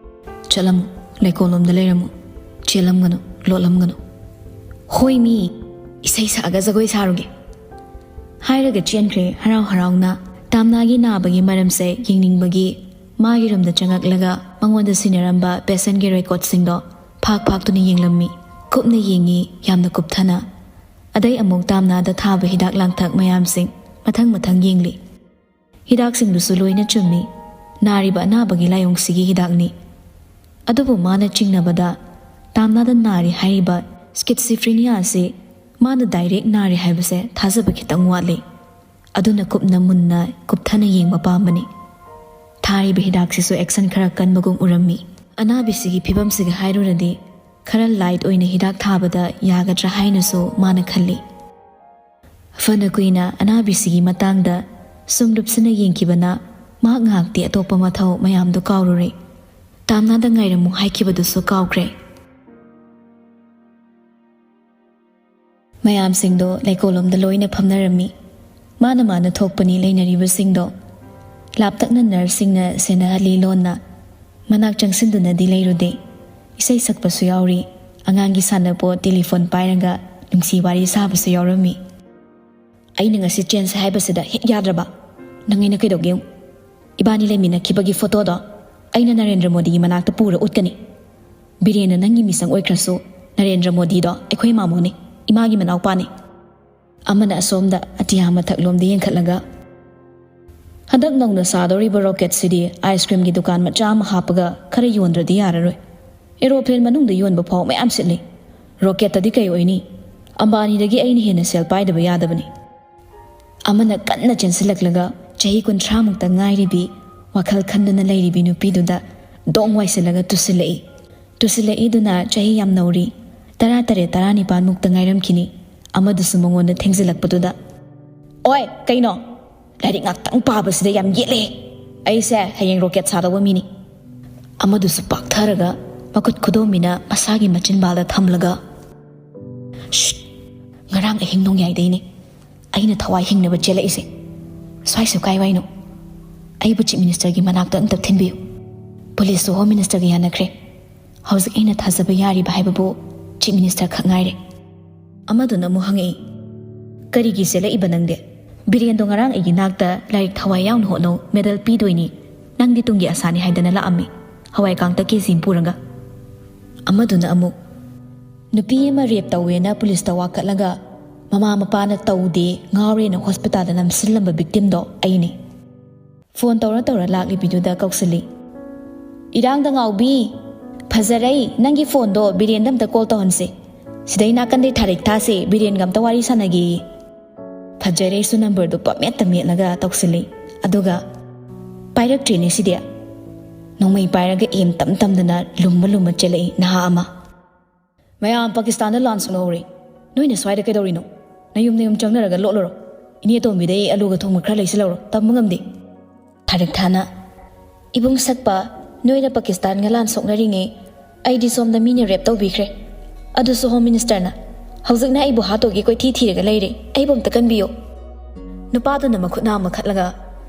"ꯆꯠꯂꯝꯃꯨ, ꯂꯩꯀꯣꯜꯂꯣꯝꯗ ꯂꯩꯔꯝꯃꯨ, ꯆꯦꯜꯂꯝꯒꯅꯨ, ꯂꯣꯠꯂꯝꯒꯅꯨ꯫" "ꯍꯣꯏ ꯃꯤ, ꯏꯁꯩ ꯁꯛꯑꯒ ꯖꯒꯣꯏ ꯁꯥꯔꯨꯒꯦ꯫" ꯍꯥꯏꯔꯒ ꯆꯦꯟꯈ꯭ꯔꯦ ꯍꯔꯥꯎ ꯍꯔꯥꯎꯅ꯫ ꯇꯥꯝꯅꯥꯒꯤ ꯅꯥꯕꯒꯤ ꯃꯔꯝꯁꯦ ꯌꯦꯡꯅꯤꯡꯕꯒꯤ ꯃꯥꯒꯤ ꯔꯨꯝꯗ ꯆꯪꯉꯛꯂꯒ ꯃꯉꯣꯟꯗ ꯁꯤꯟꯅꯔꯝꯕ ꯄꯦꯁꯦꯟꯒꯤ ꯔꯦꯀꯣꯔꯠꯁꯤꯡꯗꯣ ꯐꯥꯛ ꯐꯥꯛꯇꯨꯅ ꯌꯦꯡꯂꯝꯃꯤ꯫ ꯀꯨꯞꯅ ꯌꯦꯡꯉꯤ, ꯌꯥꯝꯅ ꯀꯨꯞꯊꯅ꯫ ꯑꯗꯩ ꯑꯃꯨꯛ ꯇꯥꯝꯅꯥꯗ ꯊꯥꯕ ꯍꯤꯗꯥꯛ ꯂꯥꯡꯊꯛ ꯃꯌꯥꯝꯁꯤꯡ ꯃꯊꯪ ꯃꯊꯪ ꯌꯦꯡꯂꯤ꯫ ꯍꯤꯗꯥꯛꯁꯤꯡꯗꯨꯁꯨ ꯂꯣꯏꯅ ꯆꯨꯝꯃꯤ꯫ ꯅꯥꯔꯤꯕ ꯑꯅꯥꯕꯒꯤ ꯂꯥꯏꯑꯣꯡꯁꯤꯒꯤ ꯍꯤꯗꯥꯛꯅꯤ꯫ ꯑꯗꯨꯕꯨ ꯃꯥꯅ ꯆꯤꯡꯅꯕꯗ, ꯇꯥꯝꯅꯥꯗ ꯅꯥꯔꯤ ꯍꯥꯏꯔꯤꯕ schizophrenia ꯑꯁꯤ ꯃꯥꯅ direct ꯅꯥꯔꯤ ꯍꯥꯏꯕꯁꯦ ꯊꯥꯖꯕ ꯈꯤꯇꯪ ꯋꯥꯠꯂꯤ꯫ ꯑꯗꯨꯅ ꯀꯨꯞꯅ ꯃꯨꯟꯅ ꯀꯨꯞꯊꯅ ꯌꯦꯡꯕ ꯄꯥꯝꯕꯅꯤ꯫ ꯊꯥꯔꯤꯕ ꯍꯤꯗꯥꯛꯁꯤꯁꯨ action ꯈꯔ ꯀꯟꯕꯒꯨꯝ ꯎꯔꯝꯃꯤ꯫ ꯑꯅꯥꯕꯤꯁꯤꯒꯤ ꯐꯤꯕꯝꯁꯤꯒ ꯍꯥꯏꯔꯨꯔꯗꯤ ꯈꯔ light ꯑꯣꯏꯅ ꯍꯤꯗꯥꯛ ꯊꯥꯕꯗ ꯌꯥꯒꯗ꯭ꯔꯥ ꯍꯥꯏꯅꯁꯨ ꯃꯥꯅ ꯈꯜꯂꯤ꯫ ꯐꯅ ꯀꯨꯏꯅ ꯑꯅꯥꯕꯤꯁꯤꯒꯤ ꯃꯇꯥꯡꯗ ꯁꯨꯝ ꯂꯨꯞꯁꯤꯟꯅ ꯌꯦꯡꯈꯤꯕꯅ ꯃꯍꯥꯛ ꯉꯥꯏꯍꯥꯛꯇꯤ ꯑꯇꯣꯞꯄ ꯃꯊꯧ ꯃꯌꯥꯝꯗꯨ ꯀꯥꯎꯔꯨꯔꯦ꯫ "ꯇꯥꯝꯅꯥꯗ ꯉꯥꯏꯔꯝꯃꯨ" ꯍꯥꯏꯈꯤꯕꯗꯨꯁꯨ ꯀꯥꯎꯈ꯭ꯔꯦ꯫ ꯃꯌꯥꯝꯁꯤꯡꯗꯣ ꯂꯩꯀꯣꯜꯂꯣꯝꯗ ꯂꯣꯏꯅ ꯐꯝꯅꯔꯝꯃꯤ꯫ ꯃꯥꯅ ꯃꯥꯅ ꯊꯣꯛꯄꯅꯤ ꯂꯩꯅꯔꯤꯕꯁꯤꯡꯗꯣ꯫ ꯂꯥꯞꯇꯛꯅ ꯅꯔꯁꯁꯤꯡꯅ ꯁꯦꯟꯅꯍꯜꯂꯤ ꯂꯣꯟꯅ꯫ ꯃꯅꯥꯛ ꯆꯪꯁꯤꯟꯗꯨꯅꯗꯤ ꯂꯩꯔꯨꯗꯦ꯫ ꯏꯁꯩ ꯁꯛꯄꯁꯨ ꯌꯥꯎꯔꯤ꯫ ꯑꯉꯥꯡꯒꯤ ꯁꯥꯟꯅꯄꯣꯠ ꯇꯦꯂꯤꯐꯣꯟ ꯄꯥꯏꯔꯒ ꯅꯨꯡꯁꯤ ꯋꯥꯔꯤ ꯁꯥꯕꯁꯨ ꯌꯥꯎꯔꯝꯃꯤ꯫ "ꯑꯩꯅ ꯉꯁꯤ ꯆꯦꯟꯁꯦ ꯍꯥꯏꯕꯁꯤꯗ ꯍꯦꯛ ꯌꯥꯗ꯭ꯔꯕ꯫ ꯅꯪ ꯑꯩꯅ ꯀꯩꯗꯧꯒꯦ ꯌꯦꯡꯉꯨ꯫ ꯏꯕꯥꯅꯤ ꯂꯩꯃꯤꯟꯅꯈꯤꯕꯒꯤ ꯐꯣꯇꯣꯗꯣ ꯑꯩꯅ ꯅꯔꯦꯟꯗ꯭ꯔ ꯃꯣꯗꯤꯒꯤ ꯃꯅꯥꯛꯇ ꯄꯨꯔ ꯎꯠꯀꯅꯤ꯫ ꯕꯤꯔꯦꯟꯅ ꯅꯪꯒꯤ ꯃꯤꯁꯪ ꯑꯣꯏꯈ꯭ꯔꯁꯨ ꯅꯔꯦꯟꯗ꯭ꯔ ꯃꯣꯗꯤꯗꯣ ꯑꯩꯈꯣꯏ ꯃꯥꯃꯣꯅꯤ, ꯏꯃꯥꯒꯤ ꯃꯅꯥꯎꯄꯥꯅꯤ꯫" ꯑꯃꯅ ꯑꯁꯣꯝꯗ ꯑꯇꯤꯌꯥ ꯃꯊꯛꯂꯣꯝꯗ ꯌꯦꯡꯈꯠꯂꯒ, "ꯍꯟꯗꯛ ꯅꯧꯅ ꯁꯥꯗꯧꯔꯤꯕ ꯔꯣꯀꯦꯠꯁꯤꯗꯤ ꯑꯥꯏꯁ ꯀ꯭ꯔꯤꯝꯒꯤ ꯗꯨꯀꯥꯟ ꯃꯆꯥ ꯑꯃ ꯍꯥꯞꯄꯒ ꯈꯔ ꯌꯣꯟꯗ꯭ꯔꯗꯤ ꯌꯥꯔꯔꯣꯏ꯫ ꯑꯦꯔꯣꯄ꯭ꯂꯦꯟ ꯃꯅꯨꯡꯗ ꯌꯣꯟꯕ ꯐꯥꯎ ꯃꯌꯥꯝ ꯁꯤꯠꯂꯤ꯫ ꯔꯣꯀꯦꯠꯇꯗꯤ ꯀꯩ ꯑꯣꯏꯅꯤ? ꯑꯝꯕꯥꯅꯤꯗꯒꯤ ꯑꯩꯅ ꯍꯦꯟꯅ ꯁꯦꯜ ꯄꯥꯏꯗꯕ ꯌꯥꯗꯕꯅꯤ꯫" ꯑꯃꯅ ꯀꯟꯅ ꯆꯦꯟꯁꯤꯜꯂꯛꯂꯒ ꯆꯍꯤ ꯀꯨꯟꯊ꯭ꯔꯥꯃꯨꯛꯇ ꯉꯥꯏꯔꯤꯕꯤ, ꯋꯥꯈꯜ ꯈꯟꯗꯨꯅ ꯂꯩꯔꯤꯕꯤ ꯅꯨꯄꯤꯗꯨꯗ ꯗꯣꯡ ꯋꯥꯏꯁꯤꯜꯂꯒ ꯇꯨꯁꯤꯜꯂꯛꯏ꯫ ꯇꯨꯁꯤꯜꯂꯛꯏꯗꯨꯅ ꯆꯍꯤ ꯌꯥꯝ ꯅꯧꯔꯤ, ꯇꯔꯥ ꯇꯔꯦꯠ, ꯇꯔꯥꯅꯤꯄꯥꯟꯃꯨꯛꯇ ꯉꯥꯏꯔꯝꯈꯤꯅꯤ꯫ ꯑꯃꯗꯨꯁꯨ ꯃꯉꯣꯟꯗ ꯊꯦꯡꯖꯤꯜꯂꯛꯄꯗꯨꯗ, "ꯑꯣꯏ, ꯀꯩꯅꯣ? ꯂꯥꯏꯔꯤꯛ ꯉꯥꯛꯇꯪ ꯄꯥꯕꯁꯤꯗ ꯌꯥꯝ ꯌꯦꯠꯂꯦ꯫ ꯑꯩꯁꯦ ꯍꯌꯦꯡ ꯔꯣꯀꯦꯠ ꯁꯥꯗꯧꯕ ꯃꯤꯅꯤ꯫" ꯑꯃꯗꯨꯁꯨ ꯄꯥꯛꯊꯔꯒ ꯃꯈꯨꯠ ꯈꯨꯗꯣꯝꯕꯤꯅ ꯃꯁꯥꯒꯤ ꯃꯆꯤꯟꯕꯥꯜꯗ ꯊꯝꯂꯒ, "ꯁ꯭ꯠ! ꯉꯔꯥꯡ ꯑꯍꯤꯡ ꯅꯣꯡꯌꯥꯏꯗꯩꯅꯦ ꯑꯩꯅ ꯊꯋꯥꯏ ꯍꯤꯡꯅꯕ ꯆꯦꯜꯂꯛꯏꯁꯦ꯫ ꯁ꯭ꯋꯥꯏꯁꯦ ꯀꯥꯏꯋꯥꯏꯅꯣ? ꯑꯩꯕꯨ ꯆꯤꯐ ꯃꯤꯅꯤꯁꯇꯔꯒꯤ ꯃꯅꯥꯛꯇ ꯑꯝꯇ ꯊꯤꯟꯕꯤꯌꯨ꯫ ꯄꯨꯂꯤꯁꯁꯨ ꯍꯣꯝ ꯃꯤꯅꯤꯁꯇꯔꯒ ꯌꯥꯅꯈ꯭ꯔꯦ꯫ ꯍꯧꯖꯤꯛ ꯑꯩꯅ ꯊꯥꯖꯕ ꯌꯥꯔꯤꯕ ꯍꯥꯏꯕꯕꯨ ꯆꯤꯐ ꯃꯤꯅꯤꯁꯇꯔ ꯈꯛ ꯉꯥꯏꯔꯦ꯫" ꯑꯃꯗꯨꯅ ꯑꯃꯨꯛ ꯍꯪꯉꯛꯏ, "ꯀꯔꯤꯒꯤ ꯆꯦꯜꯂꯛꯏꯕ ꯅꯪꯗꯤ? ꯕꯤꯔꯦꯟꯗꯣ ꯉꯔꯥꯡ ꯑꯩꯒꯤ ꯅꯥꯛꯇ ꯂꯥꯏꯔꯤꯛ ꯊꯋꯥꯏ ꯌꯥꯎꯅ ꯍꯣꯠꯅꯧ, ꯃꯦꯗꯜ ꯄꯤꯗꯣꯏꯅꯤ, ꯅꯪꯗꯤ ꯇꯨꯡꯒꯤ ꯑꯁꯥꯅꯤ ꯍꯥꯏꯗꯅ ꯂꯥꯛꯑꯝꯃꯤ, ꯍꯋꯥꯏ ꯀꯥꯡꯇꯛ ꯀꯦ ꯖꯤ ꯑꯃ ꯄꯨꯔꯒ꯫" ꯑꯃꯗꯨꯅ ꯑꯃꯨꯛ, "ꯅꯨꯄꯤ ꯑꯃ ꯔꯦꯞ ꯇꯧꯋꯦꯅ ꯄꯨꯂꯤꯁꯇ ꯋꯥꯀꯠꯂꯒ ꯃꯃꯥ ꯃꯄꯥꯅ ꯇꯧꯗꯦ, ꯉꯥꯎꯔꯦꯅ ꯍꯣꯁꯄꯤꯇꯥꯜꯗ ꯅꯝꯁꯤꯜꯂꯝꯕ ꯚꯤꯛꯇꯤꯝꯗꯣ ꯑꯩꯅꯤ꯫" ꯐꯣꯟ ꯇꯧꯔ ꯇꯧꯔ ꯂꯥꯛꯂꯤꯕꯤꯗꯨꯗ ꯀꯧꯁꯤꯜꯂꯤ, "ꯏꯔꯥꯡꯗ ꯉꯥꯎꯕꯤ, ꯐꯖꯔꯩ, ꯅꯪꯒꯤ ꯐꯣꯟꯗꯣ ꯕꯤꯔꯦꯟꯗ ꯑꯝꯇ ꯀꯣꯜ ꯇꯧꯍꯟꯁꯦ꯫ ꯁꯤꯗꯩ ꯅꯥꯀꯟꯗꯩ ꯊꯥꯔꯤꯛ ꯊꯥꯁꯦ, ꯕꯤꯔꯦꯟꯒ ꯑꯝꯇ ꯋꯥꯔꯤ ꯁꯥꯟꯅꯒꯦꯌꯦ꯫" ꯐꯖꯔꯩꯁꯨ ꯅꯝꯕꯔꯗꯨ ꯄꯪꯃꯦꯠꯇ ꯃꯦꯠꯂꯒ ꯇꯧꯁꯤꯜꯂꯤ꯫ ꯑꯗꯨꯒ, "ꯄꯥꯏꯔꯛꯇ꯭ꯔꯦꯅꯦ ꯁꯤꯗꯤ꯫" ꯅꯣꯡꯃꯩ ꯄꯥꯏꯔꯒ ꯑꯦꯝ ꯇꯝ ꯇꯝꯗꯅ ꯂꯨꯝꯃ ꯂꯨꯝꯃ ꯆꯦꯜꯂꯛꯏ ꯅꯍꯥ ꯑꯃ꯫ "ꯃꯌꯥꯝ ꯄꯥꯀꯤꯁꯇꯥꯟꯗ ꯂꯥꯟ ꯁꯣꯛꯅꯍꯧꯔꯦ꯫ ꯅꯣꯏꯅ ꯁ꯭ꯋꯥꯏꯗ ꯀꯩꯗꯧꯔꯤꯅꯣ? ꯅꯌꯨꯝ ꯅꯌꯨꯝ ꯆꯪꯅꯔꯒ ꯂꯣꯠꯂꯨꯔꯣ꯫ ꯏꯅꯦ ꯇꯣꯝꯕꯤꯗꯩ ꯑꯂꯨꯒ ꯊꯨꯝꯒ ꯈꯔ ꯂꯩꯁꯤꯜꯍꯧꯔꯣ, ꯇꯝꯕ ꯉꯝꯗꯦ꯫" ꯊꯥꯔꯤꯛ ꯊꯥꯅ, "ꯏꯕꯨꯡ ꯁꯛꯄ, ꯅꯣꯏꯅ ꯄꯥꯀꯤꯁꯇꯥꯟꯒ ꯂꯥꯟ ꯁꯣꯛꯅꯔꯤꯉꯩ ꯑꯩꯗꯤ ꯁꯣꯝꯗ ꯃꯤꯅ ꯔꯦꯞ ꯇꯧꯕꯤꯈ꯭ꯔꯦ, ꯑꯗꯨꯁꯨ ꯍꯣꯝ ꯃꯤꯅꯤꯁꯇꯔꯅ꯫ ꯍꯧꯖꯤꯛꯅ ꯑꯩꯕꯨ ꯍꯥꯠꯇꯣꯛꯒꯦ ꯀꯣꯏꯊꯤ ꯊꯤꯔꯒ ꯂꯩꯔꯦ, ꯑꯩꯕꯨ ꯑꯝꯇ ꯀꯟꯕꯤꯌꯨ꯫" ꯅꯨꯄꯥꯗꯨꯅ ꯃꯈꯨꯠ ꯅꯥꯝꯃ ꯈꯠꯂꯒ,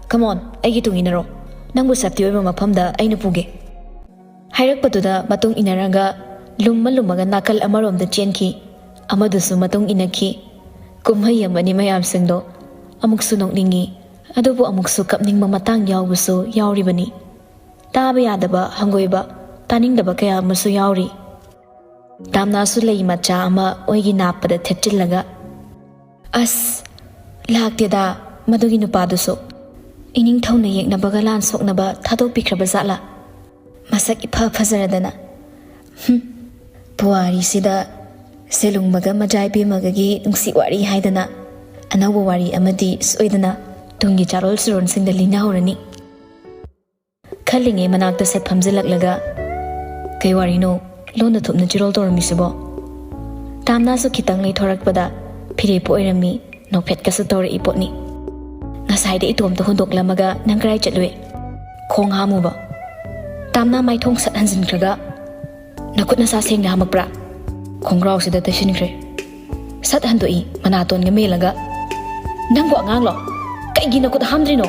"Come on, ꯑꯩꯒꯤ ꯇꯨꯡ ꯏꯟꯅꯔꯣ, ꯅꯪꯕꯨ ꯁꯦꯐꯇꯤ ꯑꯣꯏꯕ ꯃꯐꯝꯗ ꯑꯩꯅ ꯄꯨꯒꯦ꯫" ꯍꯥꯏꯔꯛꯄꯗꯨꯗ ꯃꯇꯨꯡ ꯏꯟꯅꯔꯒ ꯂꯨꯝꯃ ꯂꯨꯝꯃꯒ ꯅꯥꯀꯜ ꯑꯃꯔꯣꯝꯗ ꯆꯦꯟꯈꯤ꯫ ꯑꯃꯗꯨꯁꯨ ꯃꯇꯨꯡ ꯏꯟꯅꯈꯤ꯫ ꯀꯨꯝꯍꯩ ꯑꯃꯅꯤ ꯃꯌꯥꯝꯁꯤꯡꯗꯣ꯫ ꯑꯃꯨꯛꯁꯨ ꯅꯣꯛꯅꯤꯡꯉꯤ, ꯑꯗꯨꯕꯨ ꯑꯃꯨꯛꯁꯨ ꯀꯞꯅꯤꯡꯕ ꯃꯇꯥꯡ ꯌꯥꯎꯕꯁꯨ ꯌꯥꯎꯔꯤꯕꯅꯤ꯫ ꯇꯥꯕ ꯌꯥꯗꯕ, ꯍꯪꯒꯣꯏꯕ, ꯇꯥꯅꯤꯡꯗꯕ ꯀꯌꯥ ꯑꯃꯁꯨ ꯌꯥꯎꯔꯤ꯫ ꯇꯥꯝꯅꯥꯁꯨ ꯂꯩ ꯃꯆꯥ ꯑꯃ ꯑꯣꯏꯒꯤ ꯅꯥꯞꯄꯗ ꯊꯦꯠꯆꯤꯜꯂꯒ, "ꯑꯁ, ꯂꯥꯛꯇꯦꯗ, ꯃꯗꯨꯒꯤ ꯅꯨꯄꯥꯗꯨꯁꯨ꯫ ꯏꯅꯤꯡꯊꯧꯅ ꯌꯦꯛꯅꯕꯒ ꯂꯥꯟ ꯁꯣꯛꯅꯕ ꯊꯥꯗꯣꯛꯄꯤꯈ꯭ꯔꯕ ꯖꯥꯠꯂꯥ? ꯃꯁꯛ ꯏꯐ ꯐꯖꯔꯗꯅ꯫ ꯍꯨꯝ, ꯄꯨꯋꯥꯔꯤꯁꯤꯗ ꯁꯦꯂꯨꯡꯕꯒ ꯃꯖꯥꯏ ꯕꯦꯝꯃꯒꯒꯤ ꯅꯨꯡꯁꯤ ꯋꯥꯔꯤ ꯍꯥꯏꯗꯅ ꯑꯅꯧꯕ ꯋꯥꯔꯤ ꯑꯃꯗꯤ ꯁꯣꯏꯗꯅ ꯇꯨꯡꯒꯤ ꯆꯥꯔꯣꯜ ꯁꯨꯔꯣꯟꯁꯤꯡꯗ ꯂꯤꯅꯍꯧꯔꯅꯤ꯫" ꯈꯜꯂꯤꯉꯩ ꯃꯅꯥꯛꯇ ꯁꯠ ꯐꯝꯖꯤꯜꯂꯛꯂꯒ, "ꯀꯩ ꯋꯥꯔꯤꯅꯣ ꯂꯣꯟꯅ ꯊꯨꯞꯅ ꯆꯤꯔꯣꯜ ꯇꯧꯔꯝꯃꯤꯁꯤꯕꯣ?" ꯇꯥꯝꯅꯥꯁꯨ ꯈꯤꯇꯪ ꯂꯩꯊꯣꯔꯛꯄꯗ ꯐꯤꯔꯦꯞꯄꯨ ꯑꯣꯏꯔꯝꯃꯤ, ꯅꯣꯛꯐꯦꯠꯀꯁꯨ ꯇꯧꯔꯛꯏ ꯄꯣꯠꯅꯤ꯫ "ꯉꯁꯥꯏꯗ ꯏꯇꯣꯝꯇ ꯍꯨꯟꯗꯣꯛꯂꯝꯃꯒ ꯅꯪ ꯀꯔꯥꯏ ꯆꯠꯂꯨꯏ?" ꯈꯣꯡ ꯍꯥꯝꯃꯨꯕ꯫ ꯇꯥꯝꯅꯥ ꯃꯥꯏꯊꯣꯡ ꯁꯠ ꯍꯟꯖꯤꯟꯈ꯭ꯔꯒ, "ꯅꯈꯨꯠ ꯅꯁꯥ ꯁꯦꯡꯅ ꯍꯥꯝꯃꯛꯄ꯭ꯔꯥ?" ꯈꯣꯡꯒ꯭ꯔꯥꯎꯁꯤꯗ ꯇꯩꯁꯤꯟꯈ꯭ꯔꯦ꯫ ꯁꯠ ꯍꯟꯗꯣꯛꯏ, ꯃꯅꯥꯇꯣꯟꯒ ꯃꯦꯜꯂꯒ, "ꯅꯪꯕꯨ ꯑꯉꯥꯡꯂꯣ? ꯀꯩꯒꯤ ꯅꯈꯨꯠ ꯍꯥꯝꯗ꯭ꯔꯤꯅꯣ?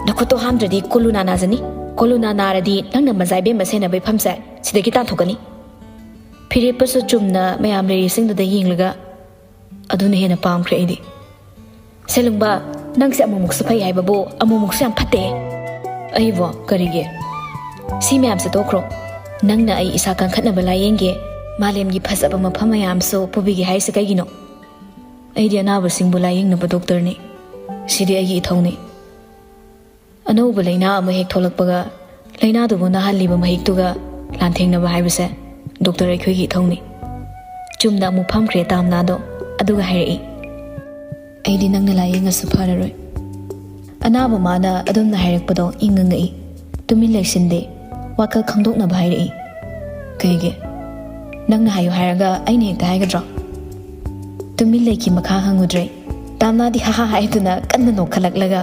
ꯅꯈꯨꯠꯇꯣ ꯍꯥꯝꯗ꯭ꯔꯗꯤ ꯀꯣꯂꯨꯅꯥ ꯅꯥꯖꯅꯤ꯫ ꯀꯣꯂꯨꯅꯥ ꯅꯥꯔꯗꯤ ꯅꯪꯅ ꯃꯖꯥꯏ ꯕꯦꯝꯃ ꯁꯦꯟꯅꯕꯩ ꯐꯝꯁꯦ ꯁꯤꯗꯒꯤ ꯇꯥꯟꯊꯣꯛꯀꯅꯤ꯫" ꯐꯤꯔꯦꯞꯄꯁꯨ ꯆꯨꯝꯅ ꯃꯌꯥꯝ ꯂꯩꯔꯤꯁꯤꯡꯗꯨꯗ ꯌꯦꯡꯂꯒ, "ꯑꯗꯨꯅ ꯍꯦꯟꯅ ꯄꯥꯝꯈ꯭ꯔꯦ ꯑꯩꯗꯤ꯫" "ꯁꯦꯂꯨꯡꯕ, ꯅꯪꯁꯦ ꯑꯃꯨꯛꯃꯨꯛꯁꯨ ꯐꯩ ꯍꯥꯏꯕꯕꯨ ꯑꯃꯨꯛꯃꯨꯛꯁꯨ ꯌꯥꯝ ꯐꯠꯇꯦ꯫" "ꯑꯩꯕꯣ? ꯀꯔꯤꯒꯤ?" "ꯁꯤ ꯃꯌꯥꯝꯁꯦ ꯇꯣꯛꯈ꯭ꯔꯣ꯫ ꯅꯪꯅ ꯑꯩ ꯏꯁꯥ ꯀꯟꯈꯠꯅꯕ ꯂꯥꯌꯦꯡꯒꯦ, ꯃꯥꯂꯦꯝꯒꯤ ꯐꯖꯕ ꯃꯐꯝ ꯃꯌꯥꯝꯁꯨ ꯄꯨꯕꯤꯒꯦ ꯍꯥꯏꯔꯤꯁꯦ ꯀꯩꯒꯤꯅꯣ? ꯑꯩꯗꯤ ꯑꯅꯥꯕꯁꯤꯡꯕꯨ ꯂꯥꯌꯦꯡꯅꯕ ꯗꯣꯛꯇꯔꯅꯤ꯫ ꯁꯤꯗꯤ ꯑꯩꯒꯤ ꯏꯊꯧꯅꯤ꯫" ꯑꯅꯧꯕ ꯂꯥꯏꯅꯥ ꯑꯃ ꯍꯦꯛ ꯊꯣꯛꯂꯛꯄꯒ, ꯂꯥꯏꯅꯥꯗꯨꯕꯨ ꯅꯥꯍꯜꯂꯤꯕ ꯃꯍꯤꯛꯇꯨꯒ ꯂꯥꯟꯊꯦꯡꯅꯕ ꯍꯥꯏꯕꯁꯦ ꯗꯣꯛꯇꯔ ꯑꯩꯈꯣꯏꯒꯤ ꯏꯊꯧꯅꯤ꯫ ꯆꯨꯝꯅ ꯑꯃꯨꯛ ꯐꯝꯈ꯭ꯔꯦ ꯇꯥꯝꯅꯥꯗꯣ, ꯑꯗꯨꯒ ꯍꯥꯏꯔꯛꯏ, "ꯑꯩꯗꯤ ꯅꯪꯅ ꯂꯥꯏꯌꯦꯡꯉꯁꯨ ꯐꯔꯔꯣꯏ꯫" ꯑꯅꯥꯕ ꯃꯥꯅ ꯑꯗꯨꯝꯅ ꯍꯥꯏꯔꯛꯄꯗꯣ ꯏꯪꯉ ꯉꯛꯏ꯫ ꯇꯨꯃꯤꯟ ꯂꯩꯁꯤꯟꯗꯦ, ꯋꯥꯈꯜ ꯈꯪꯗꯣꯛꯅꯕ ꯍꯥꯏꯔꯛꯏ꯫ "ꯀꯩꯒꯤ? ꯅꯪꯅ ꯍꯥꯏꯌꯨ ꯍꯥꯏꯔꯒ ꯑꯩꯅ ꯍꯦꯛꯇ ꯍꯥꯏꯒꯗ꯭ꯔꯣ?" ꯇꯨꯃꯤꯟ ꯂꯩꯈꯤ, ꯃꯈꯥ ꯍꯪꯉꯨꯗ꯭ꯔꯦ꯫ ꯇꯥꯝꯅꯥꯗꯤ ꯍꯥ ꯍꯥ ꯍꯥꯏꯗꯨꯅ ꯀꯟꯅ ꯅꯣꯛꯈꯠꯂꯛꯂꯒ,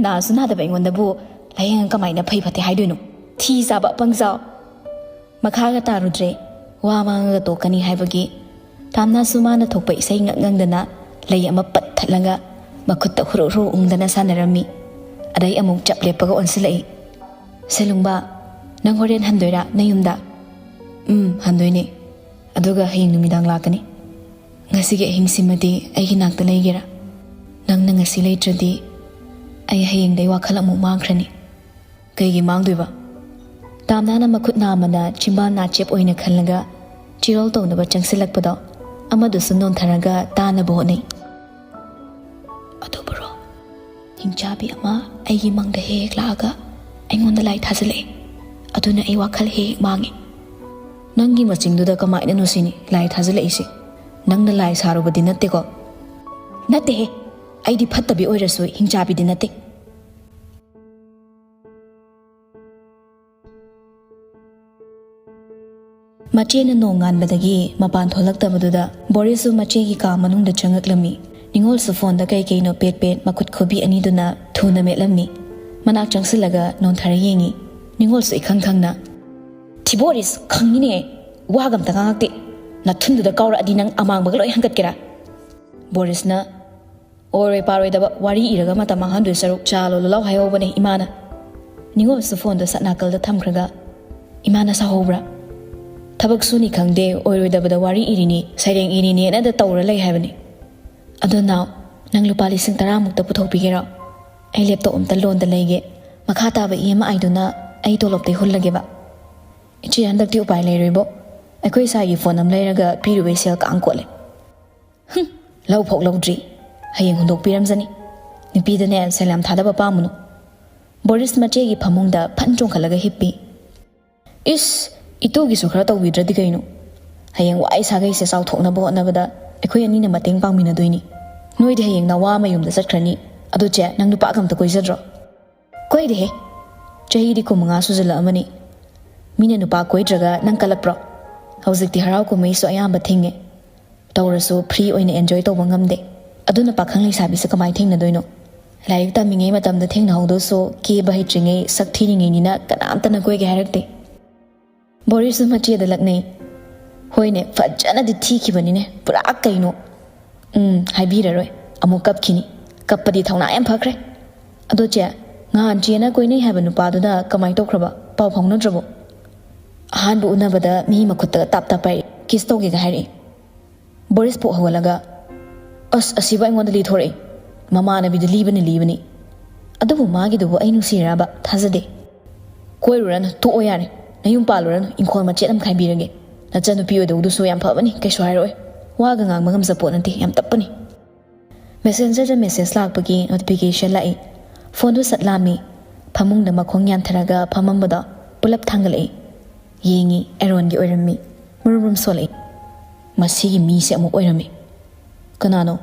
ꯅꯥꯁꯨ ꯅꯥꯗꯕ ꯑꯩꯉꯣꯟꯗꯕꯨ ꯂꯥꯏꯌꯦꯡꯉ ꯀꯃꯥꯏꯅ ꯐꯩ ꯐꯠꯇꯦ ꯍꯥꯏꯗꯣꯏꯅꯣ? ꯊꯤ ꯆꯥꯕ ꯑꯄꯪꯖꯥꯎ꯫ ꯃꯈꯥꯒ ꯇꯥꯔꯨꯗ꯭ꯔꯦ꯫ ꯋꯥ ꯉꯥꯡꯉꯒ ꯇꯣꯛꯀꯅꯤ ꯍꯥꯏꯕꯒꯤ꯫ ꯇꯥꯝꯅꯥꯁꯨ ꯃꯥꯅ ꯊꯣꯛꯄ ꯏꯁꯩ ꯉꯛ ꯉꯪꯗꯅ ꯂꯩ ꯑꯃ ꯄꯠ ꯊꯠꯂꯒ ꯃꯈꯨꯠꯇ ꯍꯨꯔꯨ ꯍꯨꯔꯨ ꯎꯪꯗꯅ ꯁꯥꯟꯅꯔꯝꯃꯤ꯫ ꯑꯗꯩ ꯑꯃꯨꯛ ꯆꯞ ꯂꯦꯞꯄꯒ ꯑꯣꯟꯁꯤꯜꯂꯛꯏ꯫ "ꯁꯦꯂꯨꯡꯕ, ꯅꯪ ꯍꯣꯔꯦꯟ ꯍꯟꯗꯣꯏꯔꯥ ꯅꯌꯨꯝꯗ?" "ꯎꯝ, ꯍꯟꯗꯣꯏꯅꯦ꯫ ꯑꯗꯨꯒ ꯍꯌꯦꯡ ꯅꯨꯃꯤꯗꯥꯡ ꯂꯥꯛꯀꯅꯤ꯫ ꯉꯁꯤꯒꯤ ꯑꯍꯤꯡꯁꯤꯃꯗꯤ ꯑꯩꯒꯤ ꯅꯥꯛꯇ ꯂꯩꯒꯦꯔꯥ? ꯅꯪꯅ ꯉꯁꯤ ꯂꯩꯇ꯭ꯔꯗꯤ ꯑꯩ ꯍꯌꯦꯡꯗꯩ ꯋꯥꯈꯜ ꯑꯃꯨꯛ ꯃꯥꯡꯈ꯭ꯔꯅꯤ꯫" "ꯀꯩꯒꯤ ꯃꯥꯡꯗꯣꯏꯕ?" ꯇꯥꯝꯅꯥꯅ ꯃꯈꯨꯠ ꯅꯥꯝꯃꯅ ꯆꯤꯝꯕꯥꯜ ꯅꯥꯆꯦꯞ ꯑꯣꯏꯅ ꯈꯜꯂꯒ ꯆꯤꯔꯣꯜ ꯇꯧꯅꯕ ꯆꯪꯁꯤꯜꯂꯛꯄꯗꯣ ꯑꯃꯗꯨꯁꯨ ꯅꯣꯟꯊꯔꯒ ꯇꯥꯅꯕ ꯍꯣꯠꯅꯩ꯫ "ꯑꯗꯨꯕꯨꯔꯣ, ꯍꯤꯡꯆꯥꯕꯤ ꯑꯃ ꯑꯩꯒꯤ ꯃꯪꯗ ꯍꯦꯛ ꯍꯦꯛ ꯂꯥꯛꯑꯒ ꯑꯩꯉꯣꯟꯗ ꯂꯥꯏ ꯊꯥꯖꯤꯜꯂꯛꯑꯦ꯫ ꯑꯗꯨꯅ ꯑꯩ ꯋꯥꯈꯜ ꯍꯦꯛ ꯍꯦꯛ ꯃꯥꯡꯉꯦ꯫" "ꯅꯪꯒꯤ ꯃꯆꯤꯡꯗꯨꯗ ꯀꯃꯥꯏꯅꯅꯣ ꯁꯤꯅꯤ ꯂꯥꯏ ꯊꯥꯖꯤꯜꯂꯛꯏꯁꯦ? ꯅꯪꯅ ꯂꯥꯏ ꯁꯥꯔꯨꯕꯗꯤ ꯅꯠꯇꯦꯀꯣ?" "ꯅꯠꯇꯦꯍꯦ, ꯑꯩꯗꯤ ꯐꯠꯇꯕꯤ ꯑꯣꯏꯔꯁꯨ ꯍꯤꯡꯆꯥꯕꯤꯗꯤ ꯅꯠꯇꯦ꯫" ꯃꯆꯦꯅ ꯅꯣꯡ ꯉꯥꯟꯕꯗꯒꯤ ꯃꯄꯥꯟ ꯊꯣꯛꯂꯛꯇꯕꯗꯨꯗ ꯕꯣꯔꯤꯁꯁꯨ ꯃꯆꯦꯒꯤ ꯀꯥ ꯃꯅꯨꯡꯗ ꯆꯪꯉꯛꯂꯝꯃꯤ꯫ ꯅꯤꯉꯣꯜꯁꯨ ꯐꯣꯟꯗ ꯀꯩ ꯀꯩꯅꯣ ꯄꯦꯠ ꯄꯦꯠ ꯃꯈꯨꯠ ꯈꯨꯕꯤ ꯑꯅꯤꯗꯨꯅ ꯊꯨꯅ ꯃꯦꯠꯂꯝꯃꯤ꯫ ꯃꯅꯥꯛ ꯆꯪꯁꯤꯜꯂꯒ ꯅꯣꯟꯊꯔ ꯌꯦꯡꯉꯤ꯫ ꯅꯤꯉꯣꯜꯁꯨ ꯏꯈꯪ ꯈꯪꯅ, "ꯊꯤ ꯕꯣꯔꯤꯁ, ꯈꯪꯉꯤꯅꯦ, ꯋꯥꯒ ꯑꯝꯇ ꯉꯥꯡꯉꯛꯇꯦ꯫ ꯅꯊꯨꯟꯗꯨꯗ ꯀꯥꯎꯔꯛꯑꯗꯤ ꯅꯪ ꯑꯃꯥꯡꯕꯒ ꯂꯣꯏ ꯍꯟꯒꯠꯀꯦꯔꯥ?" ꯕꯣꯔꯤꯁꯅ, "ꯑꯣꯏꯔꯣꯏ ꯄꯥꯔꯣꯏꯗꯕ ꯋꯥꯔꯤ ꯏꯔꯒ ꯃꯇꯝ ꯃꯥꯡꯍꯟꯗꯣꯏ ꯁꯔꯨꯛ ꯆꯥ ꯂꯣꯜꯂꯨ ꯂꯥꯎ ꯍꯥꯏꯍꯧꯕꯅꯦ ꯏꯃꯥꯅ꯫" ꯅꯤꯉꯣꯜꯁꯨ ꯐꯣꯟꯗꯣ ꯁꯠ ꯅꯥꯀꯜꯗ ꯊꯝꯈ꯭ꯔꯒ, "ꯏꯃꯥꯅ ꯁꯥꯎꯍꯧꯕ꯭ꯔꯥ? ꯊꯕꯛ ꯁꯨꯅꯤ ꯈꯪꯗꯦ, ꯑꯣꯏꯔꯣꯏꯗꯕꯗ ꯋꯥꯔꯤ ꯏꯔꯤꯅꯤ, ꯁꯩꯔꯦꯡ ꯏꯔꯤꯅꯤꯅ ꯑꯗ ꯇꯧꯔ ꯂꯩ ꯍꯥꯏꯕꯅꯤ꯫ ꯑꯗꯣ ꯅꯥꯎ, ꯅꯪ ꯂꯨꯄꯥ ꯂꯤꯁꯤꯡ ꯇꯔꯥꯃꯨꯛꯇ ꯄꯨꯊꯣꯛꯄꯤꯒꯦꯔꯣ? ꯑꯩ ꯂꯦꯞꯇꯣꯞ ꯑꯝꯇ ꯂꯣꯟꯗ ꯂꯩꯒꯦ꯫ ꯃꯈꯥ ꯇꯥꯕ ꯏ ꯑꯦꯝ ꯑꯥꯏꯗꯨꯅ ꯑꯩ ꯇꯣꯂꯣꯞꯇꯩ ꯍꯨꯜꯂꯒꯦꯕ꯫" "ꯏꯆꯦ, ꯍꯟꯗꯛꯇꯤ ꯎꯄꯥꯏ ꯂꯩꯔꯣꯏꯕꯣ꯫ ꯑꯩꯈꯣꯏ ꯏꯁꯥꯒꯤ ꯐꯣꯟ ꯑꯃ ꯂꯩꯔꯒ ꯄꯤꯔꯨꯕꯩ ꯁꯦꯜ ꯀꯥꯡ ꯀꯣꯠꯂꯦ꯫" "ꯍꯨꯝ, ꯂꯧ ꯐꯥꯎ ꯂꯧꯗ꯭ꯔꯤ꯫ ꯍꯌꯦꯡ ꯍꯨꯟꯗꯣꯛꯄꯤꯔꯝꯖꯅꯤ꯫ ꯅꯨꯄꯤꯗꯅꯦ ꯁꯦꯜ ꯌꯥꯝ ꯊꯥꯗꯕ ꯄꯥꯝꯃꯨꯅꯨ꯫" ꯕꯣꯔꯤꯁ ꯃꯆꯦꯒꯤ ꯐꯃꯨꯡꯗ ꯐꯟ ꯆꯣꯡꯈꯠꯂꯒ ꯍꯤꯞꯄꯤ꯫ "ꯏꯁ, ꯏꯇꯨꯒꯤꯁꯨ ꯈꯔ ꯇꯧꯕꯤꯗ꯭ꯔꯗꯤ ꯀꯩꯅꯣ? ꯍꯌꯦꯡ ꯋꯥꯏ ꯁꯥꯒꯩꯁꯦ ꯆꯥꯎꯊꯣꯛꯅꯕ ꯍꯣꯠꯅꯕꯗ ꯑꯩꯈꯣꯏ ꯑꯅꯤꯅ ꯃꯇꯦꯡ ꯄꯥꯡꯃꯤꯟꯅꯗꯣꯏꯅꯤ꯫ ꯅꯣꯏꯗꯤ ꯍꯌꯦꯡ ꯅꯋꯥ ꯃꯌꯨꯝꯗ ꯆꯠꯈ꯭ꯔꯅꯤ꯫ ꯑꯗꯨ ꯆꯦ, ꯅꯪ ꯅꯨꯄꯥꯒ ꯑꯝꯇ ꯀꯣꯏꯖꯗ꯭ꯔꯣ?" "ꯀꯣꯏꯗꯦꯍꯦ꯫ ꯆꯍꯤꯗꯤ ꯀꯨꯟꯃꯉꯥ ꯁꯨꯖꯜꯂꯛꯑꯃꯅꯤ꯫ ꯃꯤꯅ ꯅꯨꯄꯥ ꯀꯣꯏꯗ꯭ꯔꯒ ꯅꯪ ꯀꯜꯂꯛꯄ꯭ꯔꯣ? ꯍꯧꯖꯤꯛꯇꯤ ꯍꯔꯥꯎ ꯀꯨꯝꯍꯩꯁꯨ ꯑꯌꯥꯝꯕ ꯊꯤꯡꯉꯦ꯫ ꯇꯧꯔꯁꯨ ꯐ꯭ꯔꯤ ꯑꯣꯏꯅ ꯑꯦꯟꯖꯣꯏ ꯇꯧꯕ ꯉꯝꯗꯦ꯫ ꯑꯗꯨꯅ ꯄꯥꯈꯪ ꯂꯩꯁꯥꯕꯤꯁꯦ ꯀꯃꯥꯏꯅ ꯊꯦꯡꯅꯗꯣꯏꯅꯣ? ꯂꯥꯏꯔꯤꯛ ꯇꯝꯃꯤꯉꯩ ꯃꯇꯝꯗ ꯊꯦꯡꯅꯍꯧꯗꯧꯁꯨ ꯀꯦꯕ ꯍꯩꯇ꯭ꯔꯤꯉꯩ, ꯁꯛ ꯊꯤꯔꯤꯉꯩꯅꯤꯅ ꯀꯅꯥꯝꯇꯅ ꯀꯣꯏꯒꯦ ꯍꯥꯏꯔꯛꯇꯦ꯫ ꯕꯣꯔꯤꯁꯁꯨ ꯃꯆꯦꯗ ꯂꯛꯅꯩ꯫ "ꯍꯣꯏꯅꯦ, ꯐꯖꯅꯗꯤ ꯊꯤꯈꯤꯕꯅꯤꯅꯦ, ꯄꯨꯔꯥ ꯀꯩꯅꯣ꯫ ꯎꯝ, ꯍꯥꯏꯕꯤꯔꯔꯣꯏ, ꯑꯃꯨꯛ ꯀꯞꯈꯤꯅꯤ꯫ ꯀꯞꯄꯗꯤ ꯊꯧꯅꯥ ꯌꯥꯝ ꯐꯈ꯭ꯔꯦ꯫ ꯑꯗꯣ ꯆꯦ, ꯉꯍꯥꯟ ꯆꯦꯅ ꯀꯣꯏꯅꯩ ꯍꯥꯏꯕ ꯅꯨꯄꯥꯗꯨꯅ ꯀꯃꯥꯏꯅ ꯇꯧꯈ꯭ꯔꯕ? ꯄꯥꯎ ꯐꯥꯎꯅꯗ꯭ꯔꯕꯣ? ꯑꯍꯥꯟꯕ ꯎꯅꯕꯗ ꯃꯤ ꯃꯈꯨꯠꯇ ꯇꯥꯞ ꯇꯥꯞ ꯄꯥꯏꯔꯛꯏ, ꯀꯤꯁ ꯇꯧꯒꯦꯒ ꯍꯥꯏꯔꯛꯏ꯫" ꯕꯣꯔꯤꯁ ꯄꯣꯛ ꯍꯧꯒꯠꯂꯒ, "ꯑꯁ, ꯑꯁꯤꯕꯨ ꯑꯩꯉꯣꯟꯗ ꯂꯤꯊꯣꯔꯛꯏ? ꯃꯃꯥꯟꯅꯕꯤꯗ ꯂꯤꯕꯅ ꯂꯤꯕꯅꯤ꯫ ꯑꯗꯨꯕꯨ ꯃꯥꯒꯤꯗꯨꯕꯨ ꯑꯩ ꯅꯨꯡꯁꯤꯔꯕ? ꯊꯥꯖꯗꯦ꯫" "ꯀꯣꯏꯔꯨꯔꯅꯨ, ꯇꯣꯛꯑꯣ ꯌꯥꯔꯦ꯫ ꯅꯌꯨꯝ ꯄꯥꯜꯂꯨꯔꯅꯨ, ꯏꯪꯈꯣꯜ ꯃꯆꯦꯠ ꯑꯃ ꯈꯥꯏꯕꯤꯔꯒꯦ꯫ ꯅꯆꯟꯅꯨꯄꯤ ꯑꯣꯏꯗꯧꯗꯨꯁꯨ ꯌꯥꯝ ꯐꯕꯅꯤ, ꯀꯩꯁꯨ ꯍꯥꯏꯔꯛꯑꯣꯏ꯫ ꯋꯥꯒ ꯉꯥꯡꯕ ꯉꯝꯖꯄꯣꯠ ꯅꯠꯇꯦ, ꯌꯥꯝ ꯇꯞꯄꯅꯤ꯫" ꯃꯦꯁꯦꯟꯖꯔꯗ ꯃꯦꯁꯦꯖ ꯂꯥꯛꯄꯒꯤ ꯅꯣꯇꯤꯐꯤꯀꯦꯁꯟ ꯂꯥꯛꯏ꯫ ꯐꯣꯟꯗꯨ ꯁꯠ ꯂꯥꯝꯃꯤ꯫ ꯐꯃꯨꯡꯗ ꯃꯈꯣꯡ ꯌꯥꯟꯊꯔꯒ ꯐꯝꯃꯝꯕꯗꯣ ꯄꯨꯂꯞ ꯊꯥꯡꯒꯠꯂꯛꯏ꯫ ꯌꯦꯡꯉꯤ, ꯑꯦꯔꯣꯟꯒꯤ ꯑꯣꯏꯔꯝꯃꯤ꯫ ꯃꯔꯨꯝ ꯃꯔꯨꯝ ꯁꯣꯜꯂꯛꯏ꯫ ꯃꯁꯤꯒꯤ ꯃꯤꯁꯦ ꯑꯃꯨꯛ ꯑꯣꯏꯔꯝꯃꯤ꯫ "ꯀꯅꯥꯅꯣ?"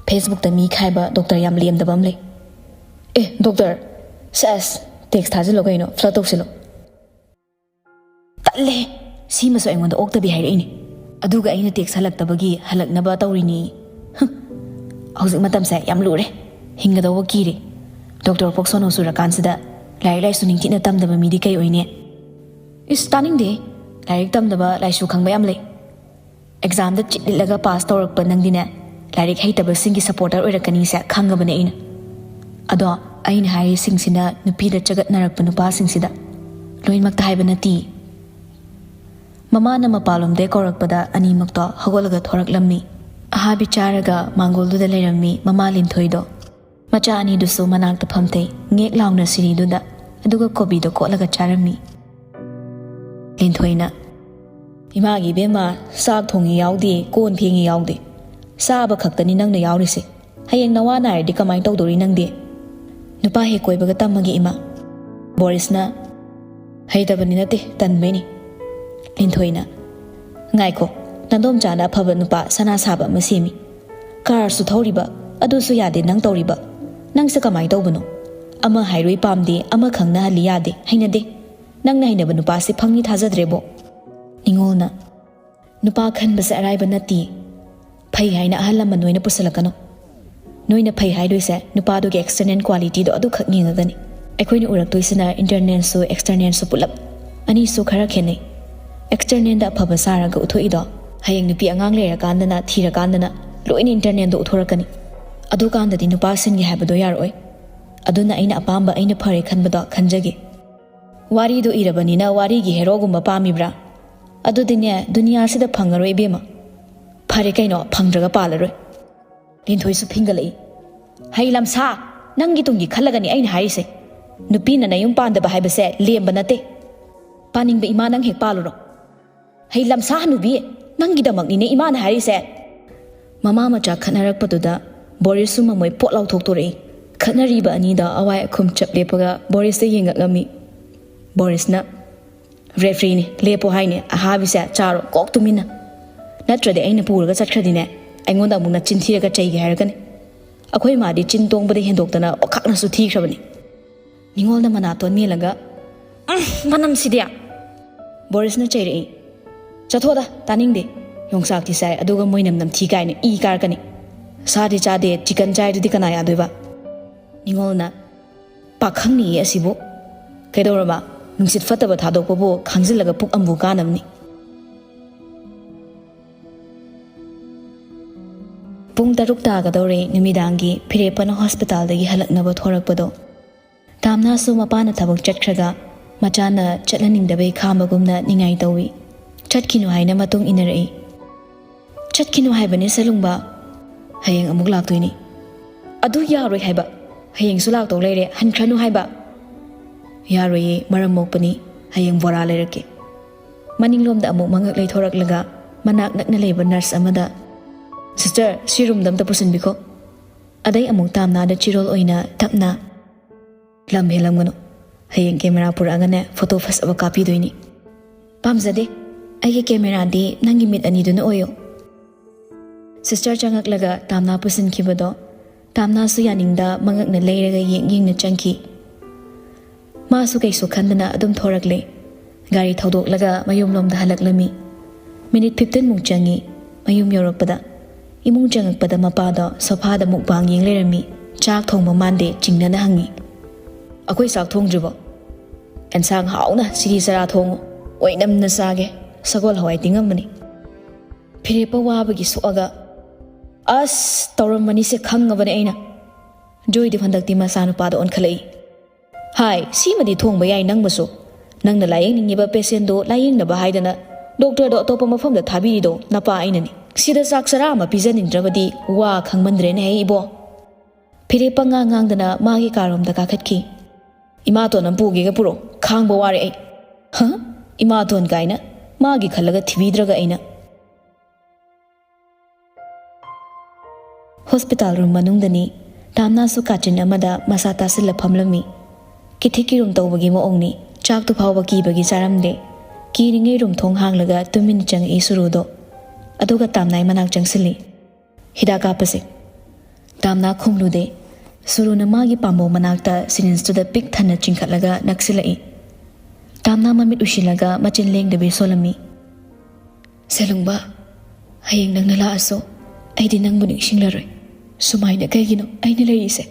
"ꯐꯦꯁꯕꯨꯛꯇ ꯃꯤ ꯈꯥꯏꯕ ꯗꯣꯛꯇꯔ ꯌꯥꯝ ꯂꯦꯝꯗꯕ ꯑꯃ ꯂꯩ꯫" "ꯑꯦ, ꯗꯣꯛꯇꯔ?" "ꯁꯦꯁ, ꯇꯦꯛꯁ ꯊꯥꯖꯤꯜꯂꯣ ꯀꯩꯅꯣ, ꯐ꯭ꯂꯠ ꯇꯧꯁꯤꯜꯂꯣ꯫" "ꯇꯜꯂꯦ, ꯁꯤꯃꯁꯨ ꯑꯩꯉꯣꯟꯗ ꯑꯣꯛꯇꯕꯤ ꯍꯥꯏꯔꯛꯏꯅꯦ꯫ ꯑꯗꯨꯒ ꯑꯩꯅ ꯇꯦꯛꯁ ꯍꯜꯂꯛꯇꯕꯒꯤ ꯍꯜꯂꯛꯅꯕ ꯇꯧꯔꯤꯅꯤ꯫ ꯍꯨꯝ, ꯍꯧꯖꯤꯛ ꯃꯇꯝꯁꯦ ꯌꯥꯝ ꯂꯨꯔꯦ, ꯍꯤꯡꯒꯗꯧꯕ ꯀꯤꯔꯦ꯫ ꯗꯣꯛꯇꯔ ꯄꯣꯛꯁꯣꯟ ꯁꯨꯔꯀꯥꯟꯁꯤꯗ ꯂꯥꯏꯔꯤꯛ ꯂꯥꯏꯁꯨ ꯅꯤꯡꯊꯤꯅ ꯇꯝꯗꯕ ꯃꯤꯗꯤ ꯀꯩ ꯑꯣꯏꯅꯤ?" "ꯏꯁ, ꯇꯥꯅꯤꯡꯗꯦ꯫ ꯂꯥꯏꯔꯤꯛ ꯇꯝꯗꯕ ꯂꯥꯏꯁꯨ ꯈꯪꯕ ꯌꯥꯝ ꯂꯩ꯫ ꯑꯦꯛꯖꯥꯝꯗ ꯆꯤꯠ ꯂꯤꯠꯂꯒ ꯄꯥꯁ ꯇꯧꯔꯛꯄ ꯅꯪꯗꯤꯅꯦ, ꯂꯥꯏꯔꯤꯛ ꯍꯩꯇꯕꯁꯤꯡꯒꯤ ꯁꯄꯣꯔꯇꯔ ꯑꯣꯏꯔꯛꯀꯅꯤꯁꯦ ꯈꯪꯉꯕꯅꯦ ꯑꯩꯅ꯫ ꯑꯗꯣ ꯑꯩꯅ ꯍꯥꯏꯔꯤꯁꯤꯡꯁꯤꯅ ꯅꯨꯄꯤꯗ ꯆꯒꯠꯅꯔꯛꯄ ꯅꯨꯄꯥꯁꯤꯡꯁꯤꯗ ꯂꯣꯏꯅꯃꯛꯇ ꯍꯥꯏꯕ ꯅꯠꯇꯦ꯫" ꯃꯃꯥꯅ ꯃꯄꯥꯟꯂꯣꯝꯗꯩ ꯀꯧꯔꯛꯄꯗ ꯑꯅꯤꯃꯛꯇꯣ ꯍꯧꯒꯠꯂꯒ ꯊꯣꯔꯛꯂꯝꯃꯤ꯫ ꯑꯍꯥꯕꯤ ꯆꯥꯔꯒ ꯃꯥꯡꯒꯣꯜꯗꯨꯗ ꯂꯩꯔꯝꯃꯤ ꯃꯃꯥ ꯂꯤꯟꯊꯣꯏꯗꯣ꯫ ꯃꯆꯥ ꯑꯅꯤꯗꯨꯁꯨ ꯃꯅꯥꯛꯇ ꯐꯝꯊꯩ, ꯉꯦꯛ ꯂꯥꯎꯅ ꯁꯤꯔꯤꯗꯨꯗ, ꯑꯗꯨꯒ ꯀꯣꯕꯤꯗꯣ ꯀꯣꯠꯂꯒ ꯆꯥꯔꯝꯃꯤ꯫ ꯂꯤꯟꯊꯣꯏꯅ, "ꯏꯃꯥꯒꯤ ꯏꯕꯦꯝꯃ, ꯆꯥꯛ ꯊꯣꯡꯉꯤ ꯌꯥꯎꯗꯦ, ꯀꯣꯟ ꯐꯦꯡꯉꯤ ꯌꯥꯎꯗꯦ, ꯆꯥꯕ ꯈꯛꯇꯅꯤ ꯅꯪꯅ ꯌꯥꯎꯔꯤꯁꯦ꯫ ꯍꯌꯦꯡ ꯅꯋꯥ ꯅꯥꯔꯗꯤ ꯀꯃꯥꯏꯅ ꯇꯧꯗꯣꯔꯤ ꯅꯪꯗꯤ?" "ꯅꯨꯄꯥ ꯍꯦꯛ ꯀꯣꯏꯕꯒ ꯇꯝꯃꯒꯦ, ꯏꯃꯥ꯫" ꯕꯣꯔꯤꯁꯅ, "ꯍꯩꯇꯕꯅꯤ ꯅꯠꯇꯦ, ꯇꯟꯕꯩꯅꯤ꯫" ꯂꯤꯟꯊꯣꯏꯅ, "ꯉꯥꯏꯈꯣ, ꯅꯥꯗꯣꯝꯆꯥꯅ ꯑꯐꯕ ꯅꯨꯄꯥ ꯁꯅꯥ ꯁꯥꯕ ꯑꯃ ꯁꯦꯝꯃꯤ꯫ ꯀꯥꯔꯁꯨ ꯊꯧꯔꯤꯕ, ꯑꯗꯨꯁꯨ ꯌꯥꯗꯦ ꯅꯪ ꯇꯧꯔꯤꯕ꯫ ꯅꯪꯁꯦ ꯀꯃꯥꯏꯅ ꯇꯧꯕꯅꯣ? ꯑꯃ ꯍꯥꯏꯔꯨꯏ ꯄꯥꯝꯗꯦ, ꯑꯃ ꯈꯪꯅꯍꯜꯂꯤ ꯌꯥꯗꯦ, ꯍꯩꯅꯗꯦ꯫ ꯅꯪꯅ ꯍꯩꯅꯕ ꯅꯨꯄꯥꯁꯦ ꯐꯪꯅꯤ ꯊꯥꯖꯗ꯭ꯔꯦꯕꯣ꯫" ꯅꯤꯉꯣꯜꯅ, "ꯅꯨꯄꯥ ꯈꯟꯕꯁꯦ ꯑꯔꯥꯏꯕ ꯅꯠꯇꯦ꯫ ꯐꯩ ꯍꯥꯏꯅ ꯑꯍꯜ ꯂꯃꯟ ꯅꯣꯏꯅ ꯄꯨꯁꯜꯂꯛꯀꯅꯨ꯫ ꯅꯣꯏꯅ ꯐꯩ ꯍꯥꯏꯗꯣꯏꯁꯦ ꯅꯨꯄꯥꯗꯨꯒꯤ external qualityꯗꯣ ꯑꯗꯨꯈꯛ ꯌꯦꯡꯉꯒꯅꯤ꯫ ꯑꯩꯈꯣꯏꯅ ꯎꯔꯛꯇꯣꯏꯁꯤꯅ internalꯁꯨ externalꯁꯨ ꯄꯨꯂꯞ꯫ ꯑꯅꯤꯁꯨ ꯈꯔ ꯈꯦꯠꯅꯩ꯫ Externalꯗ ꯑꯐꯕ ꯁꯥꯔꯒ ꯎꯠꯊꯣꯛꯏꯗꯣ ꯍꯌꯦꯡ ꯅꯨꯄꯤ ꯑꯉꯥꯡ ꯂꯩꯔꯀꯥꯟꯗꯅ, ꯊꯤꯔꯀꯥꯟꯗꯅ ꯂꯣꯏꯅ internalꯗꯣ ꯎꯠꯊꯣꯔꯛꯀꯅꯤ꯫ ꯑꯗꯨꯀꯥꯟꯗꯗꯤ ꯅꯨꯄꯥꯁꯤꯡꯒꯤ ꯍꯥꯏꯕꯗꯣ ꯌꯥꯔꯛꯑꯣꯏ꯫ ꯑꯗꯨꯅ ꯑꯩꯅ ꯑꯄꯥꯝꯕ, ꯑꯩꯅ ꯐꯔꯦ ꯈꯟꯕꯗꯣ ꯈꯟꯖꯒꯦ꯫ ꯋꯥꯔꯤꯗꯣ ꯏꯔꯕꯅꯤꯅ ꯋꯥꯔꯤꯒꯤ heroꯒꯨꯝꯕ ꯄꯥꯝꯃꯤꯕ꯭ꯔꯥ? ꯑꯗꯨꯗꯤꯅꯦ, ꯗꯨꯅꯤꯌꯥꯁꯤꯗ ꯐꯪꯉꯔꯣꯏ ꯏꯕꯦꯝꯃ꯫ ꯐꯔꯦ ꯀꯩꯅꯣ, ꯐꯪꯗ꯭ꯔꯒ ꯄꯥꯜꯂꯔꯣꯏ꯫ ꯂꯤꯟꯊꯣꯏꯁꯨ ꯐꯤꯡꯒꯠꯂꯛꯏ꯫ "ꯍꯩ ꯂꯝꯁꯥ, ꯅꯪꯒꯤ ꯇꯨꯡꯒꯤ ꯈꯜꯂꯒꯅꯤ ꯑꯩꯅ ꯍꯥꯏꯔꯤꯁꯦ꯫ ꯅꯨꯄꯤꯅ ꯅꯌꯨꯝ ꯄꯥꯟꯗꯕ ꯍꯥꯏꯕꯁꯦ ꯂꯦꯝꯕ ꯅꯠꯇꯦ꯫ ꯄꯥꯅꯤꯡꯕ ꯏꯃꯥ ꯅꯪ ꯍꯦꯛ ꯄꯥꯜꯂꯨꯔꯣ꯫ ꯍꯩ ꯂꯝꯁꯥ ꯍꯅꯨꯕꯤ, ꯅꯪꯒꯤꯗꯃꯛꯅꯤꯅꯦ ꯏꯃꯥꯅ ꯍꯥꯏꯔꯤꯁꯦ꯫" ꯃꯃꯥ ꯃꯆꯥ ꯈꯠꯅꯔꯛꯄꯗꯨꯗ ꯕꯣꯔꯤꯁꯁꯨ ꯃꯃꯣꯏ ꯄꯣꯠ ꯂꯥꯎꯊꯣꯛꯇꯣꯔꯛꯏ꯫ ꯈꯠꯅꯔꯤꯕ ꯑꯅꯤꯗꯣ ꯑꯋꯥꯏ ꯑꯈꯨꯝ ꯆꯞ ꯂꯦꯞꯄꯒ ꯕꯣꯔꯤꯁꯇ ꯌꯦꯡꯉꯛꯂꯝꯃꯤ꯫ ꯕꯣꯔꯤꯁꯅ, "Refereeꯅꯤ, ꯂꯦꯞꯄꯣ ꯍꯥꯏꯅꯦ, ꯑꯍꯥꯕꯤꯁꯦ ꯆꯥꯔꯣ ꯀꯣꯛ ꯇꯨꯃꯤꯟꯅ꯫ ꯅꯠꯇ꯭ꯔꯗꯤ ꯑꯩꯅ ꯄꯨꯔꯒ ꯆꯠꯈ꯭ꯔꯗꯤꯅꯦ, ꯑꯩꯉꯣꯟꯗ ꯑꯃꯨꯛ ꯅꯆꯤꯟ ꯊꯤꯔꯒ ꯆꯩꯒꯦ ꯍꯥꯏꯔꯛꯀꯅꯤ꯫ ꯑꯩꯈꯣꯏ ꯃꯥꯗꯤ ꯆꯤꯟ ꯇꯣꯡꯕꯗ ꯍꯦꯟꯗꯣꯛꯇꯅ ꯑꯣꯈꯥꯛꯅꯁꯨ ꯊꯤꯈ꯭ꯔꯕꯅꯤ꯫" ꯅꯤꯉꯣꯜꯅ ꯃꯅꯥꯇꯣꯟ ꯃꯦꯜꯂꯒ, "ꯎꯝ, ꯃꯅꯝꯁꯤꯗꯤ!" ꯕꯣꯔꯤꯁꯅ ꯆꯩꯔꯛꯏ꯫ "ꯆꯠꯊꯣꯛꯑꯗ, ꯇꯥꯅꯤꯡꯗꯦ꯫ ꯌꯣꯡꯆꯥꯛꯇꯤ ꯆꯥꯏ, ꯑꯗꯨꯒ ꯃꯣꯏꯅꯝ ꯅꯝꯊꯤ ꯀꯥꯏꯅ ꯏ ꯀꯥꯔꯛꯀꯅꯤ꯫ ꯁꯥꯗꯤ ꯆꯥꯗꯦ, chicken ꯆꯥꯏꯗꯨꯗꯤ ꯀꯅꯥ ꯌꯥꯗꯣꯏꯕ?" ꯅꯤꯉꯣꯜꯅ, "ꯄꯥꯈꯪꯅꯤꯌꯦ ꯑꯁꯤꯕꯨ꯫ ꯀꯩꯗꯧꯔꯕ? ꯅꯨꯡꯁꯤꯠ ꯐꯠꯇꯕ ꯊꯥꯗꯣꯛꯄꯕꯨ ꯈꯥꯡꯖꯤꯜꯂꯒ ꯄꯨꯛ ꯑꯃꯕꯨ ꯀꯥꯅꯕꯅꯤ꯫" ꯄꯨꯡ ꯇꯔꯨꯛ ꯇꯥꯒꯗꯧꯔꯦ ꯅꯨꯃꯤꯗꯥꯡꯒꯤ ꯐꯤꯔꯦꯞꯄꯅ ꯍꯣꯁꯄꯤꯇꯥꯜꯗꯒꯤ ꯍꯜꯂꯛꯅꯕ ꯊꯣꯔꯛꯄꯗꯣ꯫ ꯇꯥꯝꯅꯥꯁꯨ ꯃꯄꯥꯅ ꯊꯕꯛ ꯆꯠꯈ꯭ꯔꯒ ꯃꯆꯥꯅ ꯆꯠꯍꯟꯅꯤꯡꯗꯕꯩ ꯈꯥꯝꯕꯒꯨꯝꯅ ꯅꯤꯡꯉꯥꯏ ꯇꯧꯏ꯫ "ꯆꯠꯈꯤꯅꯨ" ꯍꯥꯏꯅ ꯃꯇꯨꯡ ꯏꯟꯅꯔꯛꯏ꯫ "ꯆꯠꯈꯤꯅꯨ ꯍꯥꯏꯕꯅꯦ ꯁꯂꯨꯡꯕ꯫ ꯍꯌꯦꯡ ꯑꯃꯨꯛ ꯂꯥꯛꯇꯣꯏꯅꯤ꯫" "ꯑꯗꯨ ꯌꯥꯔꯣꯏ ꯍꯥꯏꯕ꯫ ꯍꯌꯦꯡꯁꯨ ꯂꯥꯛꯇꯧ ꯂꯩꯔꯦ, ꯍꯟꯈ꯭ꯔꯅꯨ ꯍꯥꯏꯕ꯫" "ꯌꯥꯔꯣꯏꯌꯦ, ꯃꯔꯝ ꯃꯣꯛꯄꯅꯤ꯫ ꯍꯌꯦꯡ ꯕꯣꯔꯥ ꯂꯩꯔꯛꯀꯦ꯫" ꯃꯅꯤꯡꯂꯣꯝꯗ ꯑꯃꯨꯛ ꯃꯉꯛ ꯂꯩꯊꯣꯔꯛꯂꯒ ꯃꯅꯥꯛ ꯅꯛꯅ ꯂꯩꯕ ꯅꯔꯁ ꯑꯃꯗ, "Sister, ꯁꯤ ꯔꯨꯝꯗ ꯑꯝꯇ ꯄꯨꯁꯤꯟꯕꯤꯈꯣ꯫" ꯑꯗꯩ ꯑꯃꯨꯛ ꯇꯥꯝꯅꯥꯗ ꯆꯤꯔꯣꯜ ꯑꯣꯏꯅ ꯇꯞꯅ, "ꯂꯝ ꯍꯦꯜꯂꯝꯒꯅꯨ꯫ ꯍꯌꯦꯡ ꯀꯦꯃꯦꯔꯥ ꯄꯨꯔꯛꯑꯒꯅꯦ, ꯐꯣꯇꯣ ꯐꯖꯕ ꯀꯥꯞꯄꯤꯗꯣꯏꯅꯤ꯫" "ꯄꯥꯝꯖꯗꯦ꯫ ꯑꯩꯒꯤ ꯀꯦꯃꯦꯔꯥꯗꯤ ꯅꯪꯒꯤ ꯃꯤꯠ ꯑꯅꯤꯗꯨꯅ ꯑꯣꯏꯌꯣ꯫" ꯁꯤꯁꯇꯔ ꯆꯪꯉꯛꯂꯒ ꯇꯥꯝꯅꯥ ꯄꯨꯁꯤꯟꯈꯤꯕꯗꯣ ꯇꯥꯝꯅꯥꯁꯨ ꯌꯥꯅꯤꯡꯗ ꯃꯉꯛꯅ ꯂꯩꯔꯒ ꯌꯦꯡ ꯌꯦꯡꯅ ꯆꯪꯈꯤ꯫ ꯃꯥꯁꯨ ꯀꯩꯁꯨ ꯈꯟꯗꯅ ꯑꯗꯨꯝ ꯊꯣꯔꯛꯂꯦ꯫ ꯒꯥꯔꯤ ꯊꯧꯗꯣꯛꯂꯒ ꯃꯌꯨꯝꯂꯣꯝꯗ ꯍꯜꯂꯛꯂꯝꯃꯤ꯫ ꯃꯤꯅꯤꯠ fifteen ꯃꯨꯛ ꯆꯪꯉꯤ ꯃꯌꯨꯝ ꯌꯧꯔꯛꯄꯗ꯫ ꯏꯃꯨꯡ ꯆꯪꯉꯛꯄꯗ ꯃꯄꯥꯗꯣ ꯁꯣꯐꯥꯗ ꯃꯨꯛꯕꯥꯡ ꯌꯦꯡ ꯂꯩꯔꯝꯃꯤ꯫ "ꯆꯥꯛ ꯊꯣꯡꯕ ꯃꯥꯟꯗꯦ?" ꯆꯤꯡꯅꯅ ꯍꯪꯉꯤ꯫ "ꯑꯩꯈꯣꯏ ꯆꯥꯛ ꯊꯣꯡꯗ꯭ꯔꯤꯕꯣ?" "ꯑꯦꯟꯁꯥꯡ ꯍꯥꯎꯅ ꯁꯤꯔꯤ ꯆꯔꯥ ꯊꯣꯡꯉꯨ꯫ ꯑꯣꯏꯅꯝꯅ ꯆꯥꯒꯦ꯫ ꯁꯒꯣꯜ ꯍꯋꯥꯏ ꯇꯤꯡꯉꯝꯕꯅꯤ꯫" ꯐꯤꯔꯦꯞꯄ ꯋꯥꯕꯒꯤ ꯁꯣꯛꯑꯒ, "ꯑꯁ, ꯇꯧꯔꯝꯃꯅꯤꯁꯦ ꯈꯪꯉꯕꯅꯦ ꯑꯩꯅ꯫" ꯖꯣꯏꯗꯦꯕ ꯍꯟꯗꯛꯇꯤ ꯃꯆꯥꯅꯨꯄꯥꯗ ꯑꯣꯟꯈꯠꯂꯛꯏ꯫ "ꯍꯥꯏ, ꯁꯤꯃꯗꯤ ꯊꯣꯡꯕ ꯌꯥꯏ ꯅꯪꯕꯨꯁꯨ꯫ ꯅꯪꯅ ꯂꯥꯌꯦꯡꯅꯤꯡꯉꯤꯕ ꯄꯦꯁꯦꯟꯗꯣ ꯂꯥꯌꯦꯡꯅꯕ ꯍꯥꯏꯗꯅ ꯗꯣꯛꯇꯔꯗꯣ ꯑꯇꯣꯞꯄ ꯃꯐꯝꯗ ꯊꯥꯕꯤꯔꯤꯗꯣ ꯅꯄꯥ ꯑꯩꯅꯅꯤ꯫ ꯁꯤꯗ ꯆꯥꯛ ꯆꯔꯥ ꯑꯃ ꯄꯤꯖꯅꯤꯡꯗ꯭ꯔꯕꯗꯤ ꯋꯥ ꯈꯪꯃꯟꯗ꯭ꯔꯦꯅꯦ ꯍꯦ ꯏꯕꯣ꯫" ꯐꯤꯔꯦꯞꯄ ꯉꯥꯡ ꯉꯥꯡꯗꯅ ꯃꯥꯒꯤ ꯀꯥꯔꯣꯝꯗ ꯀꯥꯈꯠꯈꯤ꯫ "ꯏꯃꯥꯇꯣꯟ ꯑꯃ ꯄꯨꯒꯦꯒ ꯄꯨꯔꯛꯑꯣ, ꯈꯥꯡꯕ ꯋꯥꯔꯦ ꯑꯩ꯫" "ꯍ? ꯏꯃꯥꯇꯣꯟ ꯀꯥꯏꯅ? ꯃꯥꯒꯤ ꯈꯜꯂꯒ ꯊꯤꯕꯤꯗ꯭ꯔꯒ ꯑꯩꯅ꯫" Hospital room ꯃꯅꯨꯡꯗꯅꯤ꯫ ꯇꯥꯝꯅꯥꯁꯨ ꯀꯥꯆꯤꯟ ꯑꯃꯗ ꯃꯁꯥ ꯇꯥꯁꯤꯜꯂ ꯐꯝꯂꯝꯃꯤ꯫ ꯀꯤꯊꯤ ꯀꯤꯔꯨꯝ ꯇꯧꯕꯒꯤ ꯃꯑꯣꯡꯅꯤ꯫ ꯆꯥꯛꯇꯨ ꯐꯥꯎꯕ ꯀꯤꯕꯒꯤ ꯆꯥꯔꯝꯗꯦ꯫ ꯀꯤꯔꯤꯉꯩ ꯔꯨꯝ ꯊꯣꯡ ꯍꯥꯡꯂꯒ ꯇꯨꯃꯤꯟꯅ ꯆꯪꯉꯛꯏ ꯁꯨꯔꯨꯗꯣ꯫ ꯑꯗꯨꯒ ꯇꯥꯝꯅꯥꯏ ꯃꯅꯥꯛ ꯆꯪꯁꯤꯜꯂꯤ꯫ "ꯍꯤꯗꯥꯛ ꯀꯥꯞꯄꯁꯦ꯫" ꯇꯥꯝꯅꯥ ꯈꯨꯝꯂꯨꯗꯦ꯫ ꯁꯨꯔꯨꯅ ꯃꯥꯒꯤ ꯄꯥꯝꯕꯣꯝ ꯃꯅꯥꯛꯇ ꯁꯤꯔꯤꯟꯁꯇꯨꯗ ꯄꯤꯛ ꯊꯟꯅ ꯆꯤꯡꯈꯠꯂꯒ ꯅꯛꯁꯤꯜꯂꯛꯏ꯫ ꯇꯥꯝꯅꯥ ꯃꯃꯤꯠ ꯎꯏꯁꯤꯜꯂꯒ ꯃꯆꯤꯟ ꯂꯦꯡꯗꯕꯤ ꯁꯣꯜꯂꯝꯃꯤ꯫ "ꯁꯦꯂꯨꯡꯕ, ꯍꯌꯦꯡ ꯅꯪꯅ ꯂꯥꯛꯑꯁꯨ ꯑꯩꯗꯤ ꯅꯪꯕꯨ ꯅꯤꯡꯁꯤꯡꯂꯔꯣꯏ꯫ ꯁꯨꯃꯥꯏꯅ ꯀꯩꯒꯤꯅꯣ ꯑꯩꯅ ꯂꯩꯔꯤꯁꯦ?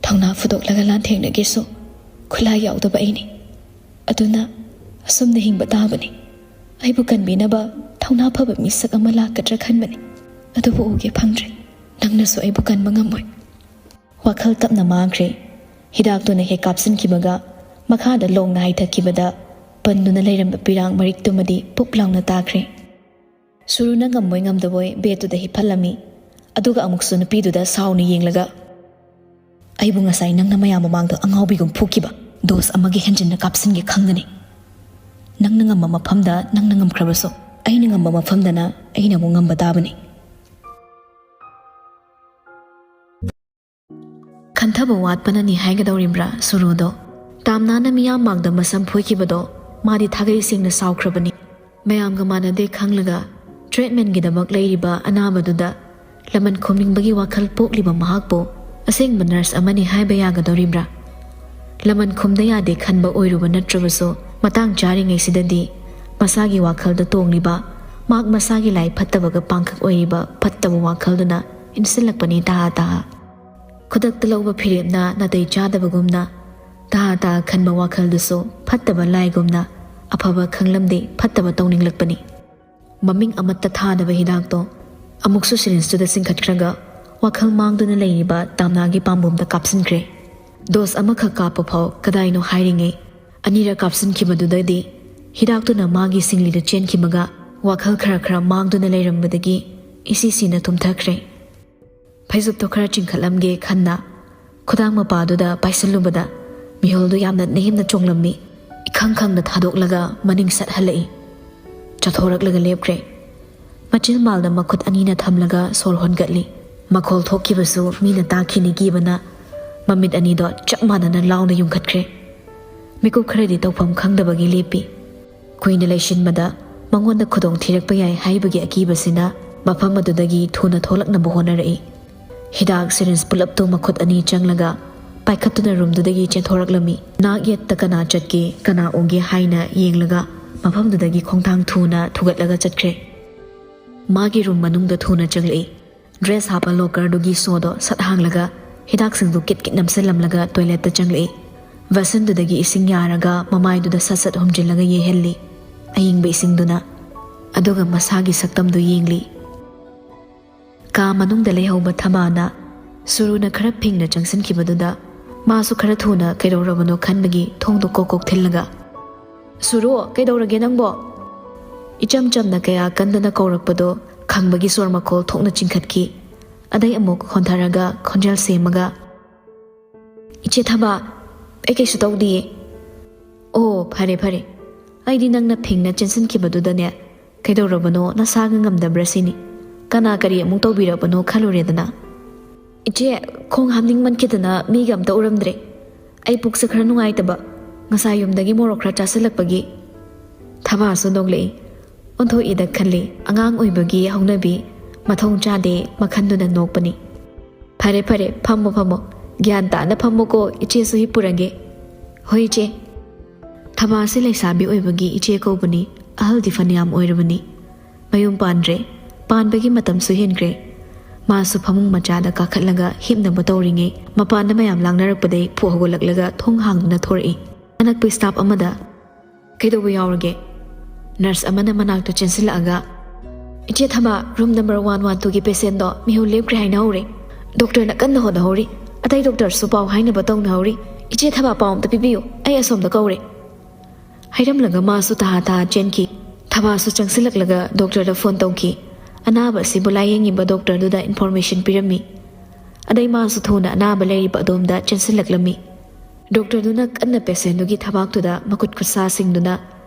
ꯊꯧꯅꯥ ꯐꯨꯗꯣꯛꯂꯒ ꯂꯥꯟꯊꯦꯡꯅꯒꯦꯁꯨ ꯈꯨꯠꯂꯥꯏ ꯌꯥꯎꯗꯕ ꯑꯩꯅꯤ꯫ ꯑꯗꯨꯅ ꯑꯁꯨꯝꯅ ꯍꯤꯡꯕ ꯇꯥꯕꯅꯤ꯫ ꯑꯩꯕꯨ ꯀꯟꯕꯤꯅꯕ ꯊꯧꯅꯥ ꯐꯕ ꯃꯤꯁꯛ ꯑꯃ ꯂꯥꯛꯀꯗ꯭ꯔꯥ ꯈꯟꯕꯅꯤ, ꯑꯗꯨꯕꯨ ꯎꯒꯦ ꯐꯪꯗ꯭ꯔꯦ꯫ ꯅꯪꯅꯁꯨ ꯑꯩꯕꯨ ꯀꯟꯕ ꯉꯝꯃꯣꯏ꯫" ꯋꯥꯈꯜ ꯇꯞꯅ ꯃꯥꯡꯈ꯭ꯔꯦ꯫ ꯍꯤꯗꯥꯛꯇꯨꯅ ꯍꯦꯛ ꯀꯥꯞꯁꯤꯟꯈꯤꯕꯒ ꯃꯈꯥꯗ ꯂꯣꯡꯅ ꯍꯥꯏꯊꯈꯤꯕꯗ ꯄꯟꯗꯨꯅ ꯂꯩꯔꯝꯕ ꯄꯤꯔꯥꯡ ꯃꯔꯤꯛꯇꯨꯃꯗꯤ ꯄꯨꯞ ꯂꯥꯎꯅ ꯇꯥꯈ꯭ꯔꯦ꯫ ꯁꯨꯔꯨꯅ ꯉꯝꯕꯣꯏ ꯉꯝꯗꯕꯣꯏ ꯕꯦꯗꯇꯨꯗ ꯍꯤꯞꯍꯜꯂꯝꯃꯤ꯫ ꯑꯗꯨꯒ ꯑꯃꯨꯛꯁꯨ ꯅꯨꯄꯤꯗꯨꯗ ꯁꯥꯎꯅ ꯌꯦꯡꯂꯒ, "ꯑꯩꯕꯨ ꯉꯁꯥꯏ ꯅꯪꯅ ꯃꯌꯥꯝ ꯃꯃꯥꯡꯗ ꯑꯉꯥꯎꯕꯤꯒꯨꯝ ꯐꯨꯈꯤꯕ ꯗꯣꯁ ꯑꯃꯒꯤ ꯍꯦꯟꯖꯤꯟꯅ ꯀꯥꯞꯁꯤꯟꯒꯦ ꯈꯪꯒꯅꯤ꯫ ꯅꯪꯅ ꯉꯝꯕ ꯃꯐꯝꯗ ꯅꯪꯅ ꯉꯝꯈ꯭ꯔꯕꯁꯨ, ꯑꯩꯅ ꯉꯝꯕ ꯃꯐꯝꯗꯅ ꯑꯩꯅ ꯑꯃꯨꯛ ꯉꯝꯕ ꯇꯥꯕꯅꯤ꯫" ꯈꯟꯊꯕ ꯋꯥꯠꯄꯅꯅꯤ ꯍꯥꯏꯒꯗꯧꯔꯤꯕ꯭ꯔꯥ ꯁꯨꯔꯨꯗꯣ? ꯇꯥꯝꯅꯥꯅ ꯃꯤꯌꯥꯝ ꯃꯥꯡꯗ ꯃꯁꯝ ꯐꯣꯏꯈꯤꯕꯗꯣ ꯃꯥꯗꯤ ꯊꯥꯒꯩ ꯁꯦꯡꯅ ꯁꯥꯎꯈ꯭ꯔꯕꯅꯤ꯫ ꯃꯌꯥꯝꯒ ꯃꯥꯟꯅꯗꯦ ꯈꯪꯂꯒ ꯇ꯭ꯔꯤꯠꯃꯦꯟꯒꯤꯗꯃꯛ ꯂꯩꯔꯤꯕ ꯑꯅꯥꯕꯗꯨꯗ ꯂꯃꯟ ꯈꯨꯝꯅꯤꯡꯕꯒꯤ ꯋꯥꯈꯜ ꯄꯣꯛꯂꯤꯕ ꯃꯍꯥꯛꯄꯨ ꯑꯁꯦꯡꯕ ꯅꯔꯁ ꯑꯃꯅꯤ ꯍꯥꯏꯕ ꯌꯥꯒꯗꯧꯔꯤꯕ꯭ꯔꯥ? ꯂꯃꯟ ꯈꯨꯝꯗ ꯌꯥꯗꯦ ꯈꯟꯕ ꯑꯣꯏꯔꯨꯕ ꯅꯠꯇ꯭ꯔꯕꯁꯨ, ꯃꯇꯥꯡ ꯆꯥꯔꯤꯉꯩꯁꯤꯗꯗꯤ ꯃꯁꯥꯒꯤ ꯋꯥꯈꯜꯗ ꯇꯣꯡꯂꯤꯕ ꯃꯍꯥꯛ ꯃꯁꯥꯒꯤ ꯂꯥꯏ ꯐꯠꯇꯕꯒ ꯄꯥꯡꯈꯛ ꯑꯣꯏꯔꯤꯕ ꯐꯠꯇꯕ ꯋꯥꯈꯜꯗꯨꯅ ꯏꯟꯁꯤꯜꯂꯛꯄꯅꯤ ꯇꯍꯥ ꯇꯍꯥ꯫ ꯈꯨꯗꯛꯇ ꯂꯧꯕ ꯐꯤꯔꯦꯞꯅ ꯅꯥꯇꯩ ꯆꯥꯗꯕꯒꯨꯝꯅ ꯇꯍꯥ ꯇꯍꯥ ꯈꯟꯕ ꯋꯥꯈꯜꯗꯨꯁꯨ ꯐꯠꯇꯕ ꯂꯥꯏꯒꯨꯝꯅ ꯑꯐꯕ ꯈꯪꯂꯝꯗꯦ ꯐꯠꯇꯕ ꯇꯧꯅꯤꯡꯂꯛꯄꯅꯤ꯫ ꯃꯃꯤꯡ ꯑꯃꯠꯇ ꯊꯥꯗꯕ ꯍꯤꯗꯥꯛꯇꯣ ꯑꯃꯨꯛꯁꯨ ꯁꯤꯔꯤꯟꯁꯇꯨꯗ ꯆꯤꯡꯈꯠꯈ꯭ꯔꯒ ꯋꯥꯈꯜ ꯃꯥꯡꯗꯨꯅ ꯂꯩꯔꯤꯕ ꯇꯥꯝꯅꯥꯒꯤ ꯄꯥꯝꯕꯣꯝꯗ ꯀꯥꯞꯁꯤꯟꯈ꯭ꯔꯦ꯫ ꯗꯣꯁ ꯑꯃꯈꯛ ꯀꯥꯞꯄ ꯐꯥꯎ ꯀꯗꯥꯏꯅꯣ ꯍꯥꯏꯔꯤꯉꯩ ꯑꯅꯤꯔꯛ ꯀꯥꯞꯁꯤꯟꯈꯤꯕꯗꯨꯗꯗꯤ ꯍꯤꯗꯥꯛꯇꯨꯅ ꯃꯥꯒꯤ ꯁꯤꯡꯂꯤꯗ ꯆꯦꯟꯈꯤꯕꯒ ꯋꯥꯈꯜ ꯈꯔ ꯈꯔ ꯃꯥꯡꯗꯨꯅ ꯂꯩꯔꯝꯕꯗꯒꯤ ꯏꯁꯤ ꯁꯤꯅ ꯇꯨꯝꯊꯈ꯭ꯔꯦ꯫ ꯐꯩꯖꯨꯞꯇꯣ ꯈꯔ ꯆꯤꯡꯈꯠꯂꯝꯒꯦ ꯈꯟꯅ ꯈꯨꯗꯥꯡ ꯃꯄꯥꯗꯨꯗ ꯄꯥꯏꯁꯤꯜꯂꯨꯕꯗ ꯃꯤꯍꯨꯜꯗꯨ ꯌꯥꯝꯅ ꯅꯦꯝꯅ ꯆꯣꯡꯂꯝꯃꯤ꯫ ꯏꯈꯪ ꯈꯪꯅ ꯊꯥꯗꯣꯛꯂꯒ ꯃꯅꯤꯡ ꯁꯠ ꯍꯜꯂꯛꯏ꯫ ꯆꯠꯊꯣꯔꯛꯂꯒ ꯂꯦꯞꯈ꯭ꯔꯦ꯫ ꯃꯆꯤꯟ ꯃꯥꯜꯗ ꯃꯈꯨꯠ ꯑꯅꯤꯅ ꯊꯝꯂꯒ ꯁꯣꯔ ꯍꯣꯟꯒꯠꯂꯤ꯫ ꯃꯈꯣꯜ ꯊꯣꯛꯈꯤꯕꯁꯨ ꯃꯤꯅ ꯇꯥꯈꯤꯅꯤ ꯀꯤꯕꯅ ꯃꯃꯤꯠ ꯑꯅꯤꯗꯣ ꯆꯞ ꯃꯥꯟꯅꯅ ꯂꯥꯎꯅ ꯌꯨꯡꯈꯠꯈ꯭ꯔꯦ꯫ ꯃꯤꯀꯨꯞ ꯈꯔꯗꯤ ꯇꯧꯐꯝ ꯈꯪꯗꯕꯒꯤ ꯂꯦꯞꯄꯤ꯫ ꯀꯨꯏꯅ ꯂꯩꯁꯤꯟꯕꯗ ꯃꯉꯣꯟꯗ ꯈꯨꯗꯣꯡ ꯊꯤꯔꯛꯄ ꯌꯥꯏ ꯍꯥꯏꯕꯒꯤ ꯑꯀꯤꯕꯁꯤꯅ ꯃꯐꯝ ꯑꯗꯨꯗꯒꯤ ꯊꯨꯅ ꯊꯣꯛꯂꯛꯅꯕ ꯍꯣꯠꯅꯔꯛꯏ꯫ ꯍꯤꯗꯥꯛ ꯁꯤꯔꯤꯟꯁ ꯄꯨꯂꯞꯇꯨ ꯃꯈꯨꯠ ꯑꯅꯤ ꯆꯪꯂꯒ ꯄꯥꯏꯈꯠꯇꯨꯅ ꯔꯨꯝꯗꯨꯗꯒꯤ ꯆꯦꯟꯊꯣꯔꯛꯂꯝꯃꯤ꯫ ꯅꯥꯛ ꯌꯦꯠꯇ ꯀꯅꯥ ꯆꯠꯀꯦ ꯀꯅꯥ ꯎꯒꯦ ꯍꯥꯏꯅ ꯌꯦꯡꯂꯒ ꯃꯐꯝꯗꯨꯗꯒꯤ ꯈꯣꯡꯊꯥꯡ ꯊꯨꯅ ꯊꯨꯒꯠꯂꯒ ꯆꯠꯈ꯭ꯔꯦ꯫ ꯃꯥꯒꯤ ꯔꯨꯝ ꯃꯅꯨꯡꯗ ꯊꯨꯅ ꯆꯪꯂꯛꯏ꯫ ꯗ꯭ꯔꯦꯁ ꯍꯥꯞꯄ ꯂꯣꯀꯔꯗꯨꯒꯤ ꯁꯣꯗꯣ ꯁꯠ ꯍꯥꯡꯂꯒ ꯍꯤꯗꯥꯛꯁꯤꯡꯗꯨ ꯀꯤꯠ ꯀꯤꯠ ꯅꯝꯁꯤꯜꯂꯝꯂꯒ ꯇꯣꯏꯂꯦꯠꯇ ꯆꯪꯂꯛꯏ꯫ ꯕꯁꯟꯗꯨꯗꯒꯤ ꯏꯁꯤꯡ ꯌꯥꯔꯒ ꯃꯃꯥꯏꯗꯨꯗ ꯁꯠ ꯁꯠ ꯍꯨꯝꯖꯤꯜꯂꯒ ꯌꯩꯍꯜꯂꯤ ꯑꯌꯤꯡꯕ ꯏꯁꯤꯡꯗꯨꯅ꯫ ꯑꯗꯨꯒ ꯃꯁꯥꯒꯤ ꯁꯛꯇꯝꯗꯨ ꯌꯦꯡꯂꯤ꯫ ꯀꯥ ꯃꯅꯨꯡꯗ ꯂꯩꯍꯧꯕ ꯊꯕꯥꯅ ꯁꯨꯔꯨꯅ ꯈꯔ ꯐꯤꯡꯅ ꯆꯪꯁꯤꯟꯈꯤꯕꯗꯨꯗ ꯃꯥꯁꯨ ꯈꯔ ꯊꯨꯅ ꯀꯩꯗꯧꯔꯕꯅꯣ ꯈꯟꯕꯒꯤ ꯊꯣꯡꯗꯨ ꯀꯣꯛ ꯀꯣꯛ ꯊꯤꯜꯂꯒ, "ꯁꯨꯔꯨ, ꯀꯩꯗꯧꯔꯒꯦ ꯅꯪꯕꯣ?" ꯏꯆꯝ ꯆꯝꯅ ꯀꯌꯥ ꯀꯟꯗꯅ ꯀꯧꯔꯛꯄꯗꯣ ꯈꯪꯕꯒꯤ ꯁꯣꯔ ꯃꯈꯣꯜ ꯊꯣꯛꯅ ꯆꯤꯡꯈꯠꯈꯤ꯫ ꯑꯗꯩ ꯑꯃꯨꯛ ꯍꯣꯟꯊꯔꯒ ꯈꯣꯟꯖꯦꯜ ꯁꯦꯝꯃꯒ, "ꯏꯆꯦ ꯊꯕꯥ, ꯑꯩ ꯀꯩꯁꯨ ꯇꯧꯗꯤꯌꯦ꯫" "ꯑꯣ, ꯐꯔꯦ ꯐꯔꯦ꯫ ꯑꯩꯗꯤ ꯅꯪꯅ ꯐꯤꯡꯅ ꯆꯦꯟꯁꯤꯟꯈꯤꯕꯗꯨꯗꯅꯦ ꯀꯩꯗꯧꯔꯕꯅꯣ, ꯅꯁꯥꯒ ꯉꯝꯗꯕ꯭ꯔꯥ ꯁꯤꯅꯤ꯫ ꯀꯅꯥ ꯀꯔꯤ ꯑꯃꯨꯛ ꯇꯧꯕꯤꯔꯕꯅꯣ ꯈꯜꯂꯨꯔꯦꯗꯅ꯫" "ꯏꯆꯦ, ꯈꯣꯡ ꯍꯥꯝꯅꯤꯡꯃꯟꯈꯤꯗꯅ ꯃꯤꯒ ꯑꯝꯇ ꯎꯔꯝꯗ꯭ꯔꯦ꯫ ꯑꯩ ꯄꯨꯛꯁꯦ ꯈꯔ ꯅꯨꯡꯉꯥꯏꯇꯕ꯫ ꯉꯁꯥꯏ ꯌꯨꯝꯗꯒꯤ ꯃꯣꯔꯣꯛ ꯈꯔ ꯆꯥꯁꯤꯜꯂꯛꯄꯒꯤ꯫" ꯊꯕꯥꯁꯨ ꯅꯣꯛꯂꯛꯏ꯫ ꯑꯣꯟꯊꯣꯛꯏꯗ ꯈꯜꯂꯤ꯫ ꯑꯉꯥꯡ ꯑꯣꯏꯕꯒꯤ ꯍꯧꯅꯕꯤ ꯃꯊꯣꯡ ꯆꯥꯗꯦ ꯃꯈꯟꯗꯨꯅ ꯅꯣꯛꯄꯅꯤ꯫ "ꯐꯔꯦ ꯐꯔꯦ, ꯐꯝꯃꯣ ꯐꯝꯃꯣ꯫ ꯒ꯭ꯌꯥꯟ ꯇꯥꯅ ꯐꯝꯃꯣꯀꯣ, ꯏꯆꯦꯁꯨ ꯍꯤꯞꯄꯨꯔꯒꯦ꯫" "ꯍꯣꯏ ꯏꯆꯦ꯫" ꯊꯕꯥꯁꯤ ꯂꯩꯁꯥꯕꯤ ꯑꯣꯏꯕꯒꯤ ꯏꯆꯦ ꯀꯧꯕꯅꯤ, ꯑꯍꯜꯗꯤ ꯐꯅꯌꯥꯝ ꯑꯣꯏꯔꯕꯅꯤ꯫ ꯃꯌꯨꯝ ꯄꯥꯟꯗ꯭ꯔꯦ꯫ ꯄꯥꯟꯕꯒꯤ ꯃꯇꯝꯁꯨ ꯍꯦꯟꯈ꯭ꯔꯦ꯫ ꯃꯥꯁꯨ ꯐꯃꯨꯡ ꯃꯆꯥꯗ ꯀꯥꯈꯠꯂꯒ ꯍꯤꯞꯅꯕ ꯇꯧꯔꯤꯉꯩ, ꯃꯄꯥꯟꯗ ꯃꯌꯥꯝ ꯂꯥꯡꯅꯔꯛꯄꯗꯩ ꯐꯨꯛ ꯍꯧꯒꯠꯂꯛꯂꯒ ꯊꯣꯡ ꯍꯥꯡꯗꯨꯅ ꯊꯣꯔꯛꯏ꯫ ꯑꯅꯛꯄ ꯁ꯭ꯇꯥꯐ ꯑꯃꯗ, "ꯀꯩꯗꯧꯕ ꯌꯥꯎꯔꯒꯦ?" ꯅꯔꯁ ꯑꯃꯅ ꯃꯅꯥꯛꯇ ꯆꯦꯟꯁꯤꯜꯂꯛꯑꯒ, "ꯏꯆꯦ Thaba, room number one one ꯇꯨꯒꯤ ꯄꯦꯁꯦꯟꯗꯣ ꯃꯤꯍꯨꯜ ꯂꯦꯞꯈ꯭ꯔꯦ ꯍꯥꯏꯅꯍꯧꯔꯦ꯫ ꯗꯣꯛꯇꯔꯅ ꯀꯟꯅ ꯍꯣꯠꯅꯍꯧꯔꯤ꯫ ꯑꯇꯩ ꯗꯣꯛꯇꯔꯁꯨ ꯄꯥꯎ ꯍꯥꯏꯅꯕ ꯇꯧꯅꯍꯧꯔꯤ꯫ ꯏꯆꯦ ꯊꯕꯥ, ꯄꯥꯎ ꯑꯝꯇ ꯄꯤꯕꯤꯌꯨ, ꯑꯩ ꯑꯁꯣꯝꯗ ꯀꯧꯔꯦ"꯫ ꯍꯥꯏꯔꯝꯂꯒ ꯃꯥꯁꯨ ꯇꯍꯥ ꯇꯍꯥ ꯆꯦꯟꯈꯤ꯫ ꯊꯕꯥꯁꯨ ꯆꯪꯁꯤꯜꯂꯛꯂꯒ ꯗꯣꯛꯇꯔꯗ ꯐꯣꯟ ꯇꯧꯈꯤ꯫ ꯑꯅꯥꯕ ꯑꯁꯤꯕꯨ ꯂꯥꯌꯦꯡꯉꯤꯕ ꯗꯣꯛꯇꯔꯗꯨꯗ ꯏꯟꯐꯣꯔꯃꯦꯁꯟ ꯄꯤꯔꯝꯃꯤ꯫ ꯑꯗꯩ ꯃꯥꯁꯨ ꯊꯨꯅ ꯑꯅꯥꯕ ꯂꯩꯔꯤꯕ ꯑꯗꯣꯝꯗ ꯆꯦꯟꯁꯤꯜꯂꯛꯂꯝꯃꯤ꯫ ꯗꯣꯛꯇꯔꯗꯨꯅ ꯀꯟꯅ ꯄꯦꯁꯦꯟꯗꯨꯒꯤ ꯊꯕꯥꯛꯇꯨꯗ ꯃꯈꯨꯠ ꯈꯨꯠꯁꯥꯁꯤꯡꯗꯨꯅ